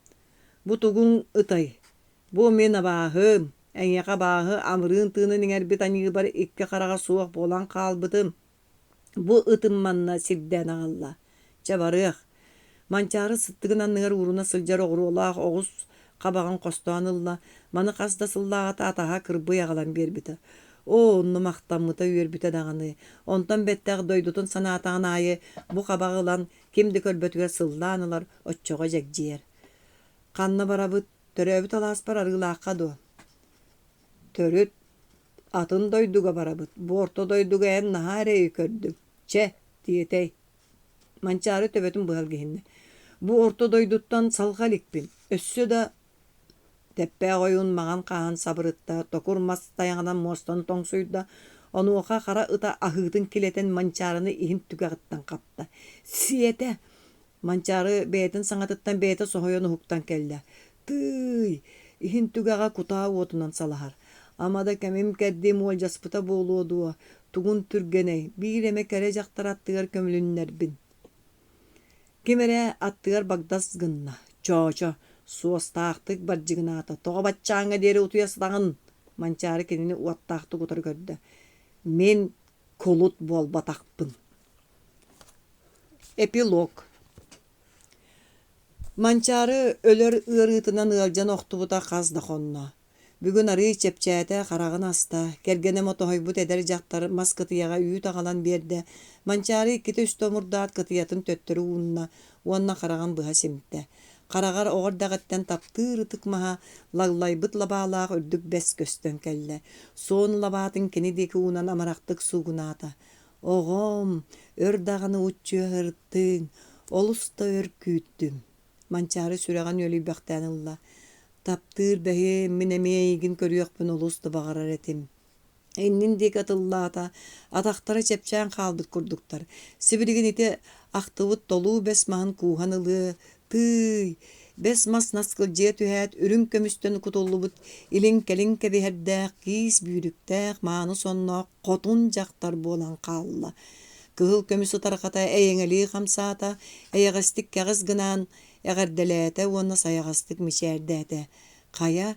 Бу тугуҥ ытай? Бу мин абааһым, эйиэхэ абааһы амырыын тыынын иҥэрбит аньыыбар икки хараҕа суох буолан хаалбытым. Бу ытым манна сирдээн аҕалла. Чэ, барыах. Манчаары сыттыгын анныгар ууруна сылдьар оҕуруолаах оҕус хабаҕын хостоон ылла. Маны хас да сыллааҕыта атаһа кырбый аҕалан биэрбитэ. Оо, онно махтаммыта, үөрбүтэ даҕаны. Онтон бэттэх дойдутун санаатаҕын аайы бу хабаҕы ылан ким да көрбөтүгэр сыллаан ылар, оччоҕо дьэгдьийэр. Ханна барабыт? Төрөөбүт алааспар Арыылаахха дуо? Төрүт Атын дойдуга барабыт, бу орто дойдуга эн наһаа эрэйи көрдүҥ, чэ, тиэтэй Манчаары төбөтүн быһа илгиһиннэ. Бу орто дойдуттан салҕа иликпин, өссө да Тэппээх ойуун маҥан хааһын сабырытта, токур мас тайаҕынан муостаны тоҥсуйда, онуоха хара ыта аһыытын килэтэн Манчаарыны иһин түгэҕиттэн хапта. Сиэтэ! Манчаары бэйэтин саҥатыттан бэйэтэ соһуйан уһуктан кэллэ: «Тыый, иһин түгэҕэ кутаа уотунан салаһар. Ама да кэмим-кэрдиим уолдьаспыта буолуо дуо, тугун түргэнэй, биир эмэ кэрэ дьахтар аттыгар көмүлүннэрбин». Ким эрэ аттыгар багдас гынна, Чоочо, суостаахтык бардьыгынаата: «Тоҕо баччааҥҥа диэри утуйа сытаҕын?» Манчаары кинини уоттаахтык утары көрдө: «Мин кулут буолбатахпын» Эпилог Манчаары өлөр ыарыытынан ыалдьан охтубута хас да хонно. Бүгүн арыый чэпчээтэ, хараҕын аста, кэргэнэ мотоһуйбут эдэр дьахтар мас кытыйаҕа үүт аҕалан биэрдэ. Манчаары иккитэ-үстэ омурдаат кытыйатын төттөрү уунна уонна хараҕын быһа симтэ. Хараҕар оҕо эрдэҕиттэн таптыыр ытык маһа лаглайбыт лабаалаах үрдүк бэс көстөн кэллэ. Суон лабаатын кини диэки уунан амарахтык суугунаата. Оҕом, өр даҕаны уччуйа сырыттыҥ, олус да өр күүттүм. Манчаары сүрэҕин үөлүйбэхтээн ылла. Таптыыр бэһиэм, мин эмиэ эйигин көрүөхпүн олус да баҕарар этим. Иннин диэки атыллаата, атахтара чэпчээн хаалбыт курдуктар. Сибилигин ити ахтыбыт толуу бэс маһын кууһан ылыа, Тыый, бэс мас наскылдьыйа түһээт, үрүҥ көмүстэн кутуллубут илин-кэлин кэбиһэрдээх, киис бүүрүктээх, мааны сонноох хотун дьахтар буолан хаалла. Кыһыл көмүс ытарҕата эйэҥэлии хамсаата, эйэҕэстик кэҕис гынаан эҕэрдэлээтэ уонна сайаҕастык мичээрдээтэ: «Хайа,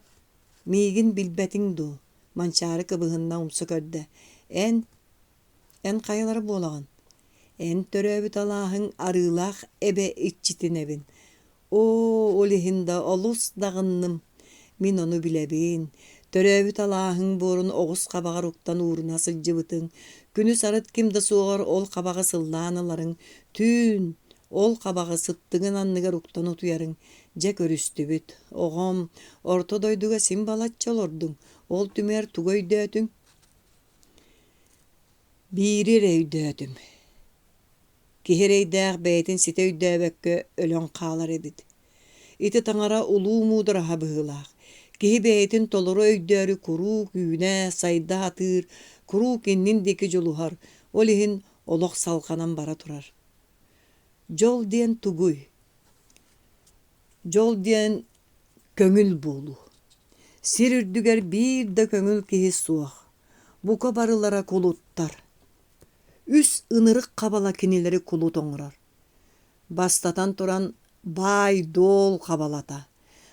миигин билбэтиҥ дуу?» Манчаары кыбыһынна умса көрдө: «Эн, эн хайалара буолаҕын?» Эн төрөөбүт алааһыҥ Арыылаах эбэ иччитинэбин. Оо, ол иһин да олус даҕынным. Мин ону билэбин. Төрөөбүт алааһыҥ буорун оҕус хабаҕар уктан ууруна сылдьыбытыҥ. Күнүс арыт ким да суоҕар ол хабаҕы сыллаан ыларыҥ. Түүн ол хабаҕы сыттыгын анныгар уктан утуйарыҥ. Дьэ көрүстүбүт. Оҕом, орто дойдуга син балачча олордуҥ. Ол түмүгэр тугу өйдөөтүҥ? Биири эрэ өйдөөтүм: киһи эрэйдээх бэйэтин ситэ өйдөөбөккө өлөн хаалар эбит. Ити таҥара улуу муудараһа быһыылаах. Киһи бэйэтин толору өйдөөрү куруук үүнэ, сайда сатыыр, куруук иннин диэки дьулуһар, ол иһин олох салҕанан бара турар. Дьол диэн тугуй? Дьол диэн көҥүл буолуу. Сир үрдүгэр биир да көҥүл киһи суох, бука барылара кулуттар. Үс ынырык хабала кинилэри кулут оҥорор. Бастатан туран, баай-дуол хабалата.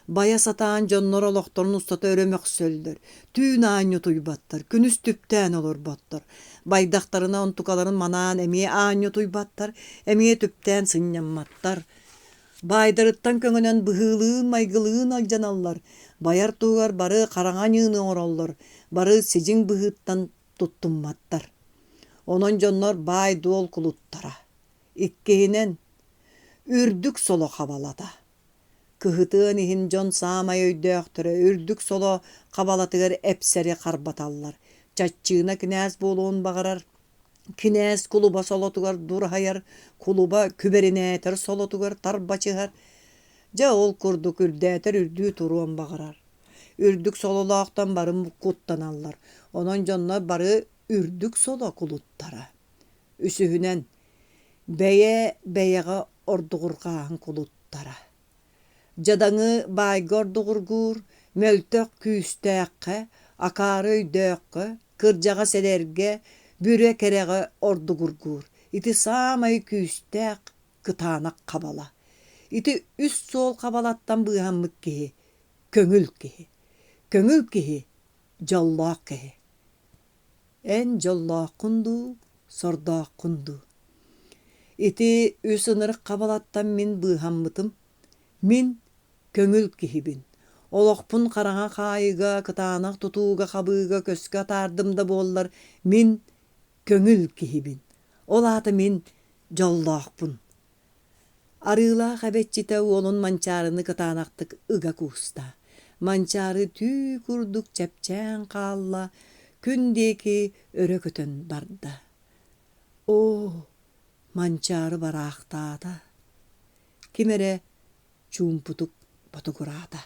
Байа сатаан дьоннор олохторун устата өрө мөхсөллөр, түүн аанньа утуйбаттар, күнүс түптээн олорботтор. Байдахтарына онтукаларын манаан эмиэ аанньа утуйбаттар, эмиэ түптээн сынньамматтар. Баайдарыттан көҥөнөн быһыылыын-майгылыын алдьаналлар, байар туһугар бары хараҥа аньыыны оҥороллор, бары сидьиҥ быһыыттан туттумматтар. Онон дьоннор баай-дуол кулуттара. Иккиһинэн, үрдүк соло хабалата. Кыһытыан иһин дьон саамай өйдөөхтөрө үрдүк соло хабалатыгар эпсэри харбаталлар. Чаччыына кинээс буолуон баҕарар, кинээс кулуба солотугар дураһыйар, кулуба күбэринээтэр солотугар тарбачыһар. Дьэ ол курдук үрдээтэр үрдүү туруон баҕарар. Үрдүк сололоохтон бары куттаналлар, онон дьоннор бары үрдүк соло кулуттара. Үсүһүнэн, бэйэ бэйэҕэ ордуҕурҕааһын кулуттара. Дьадаҥы баайга ордуҕургуур, мөлтөх күүстээххэ, акаары өйдөөххө, кырдьаҕас эдэргэ, бүрэ кэрэҕэ ордугургуур. Ити саамай күүстээх, кытаанах хабала. Ити үс суол хабалаттан быыһаммыт киһи көҥүл киһи. Көҥүл киһи дьоллоох киһи. Эн дьоллооххун дуу, сордооххун дуу? Ити үс ынырык хабалаттан мин быыһаммытым. Мин көҥүл киһибин. Олохпун хараҥа хаайыыга, кытаанах тутууга-хабыыга көскө атаардым да буоллар, мин көҥүл киһибин. Ол аата мин дьоллоохпун. Арыылаах эбэччитэ уолун Манчаарыны кытаанахтык ыга кууста. Манчаары түү курдук чэпчээн хаалла, күн диэки өрө көтөн барда. Оо, Манчаары бараахтаата, ким эрэ чуумпутук ботугураата.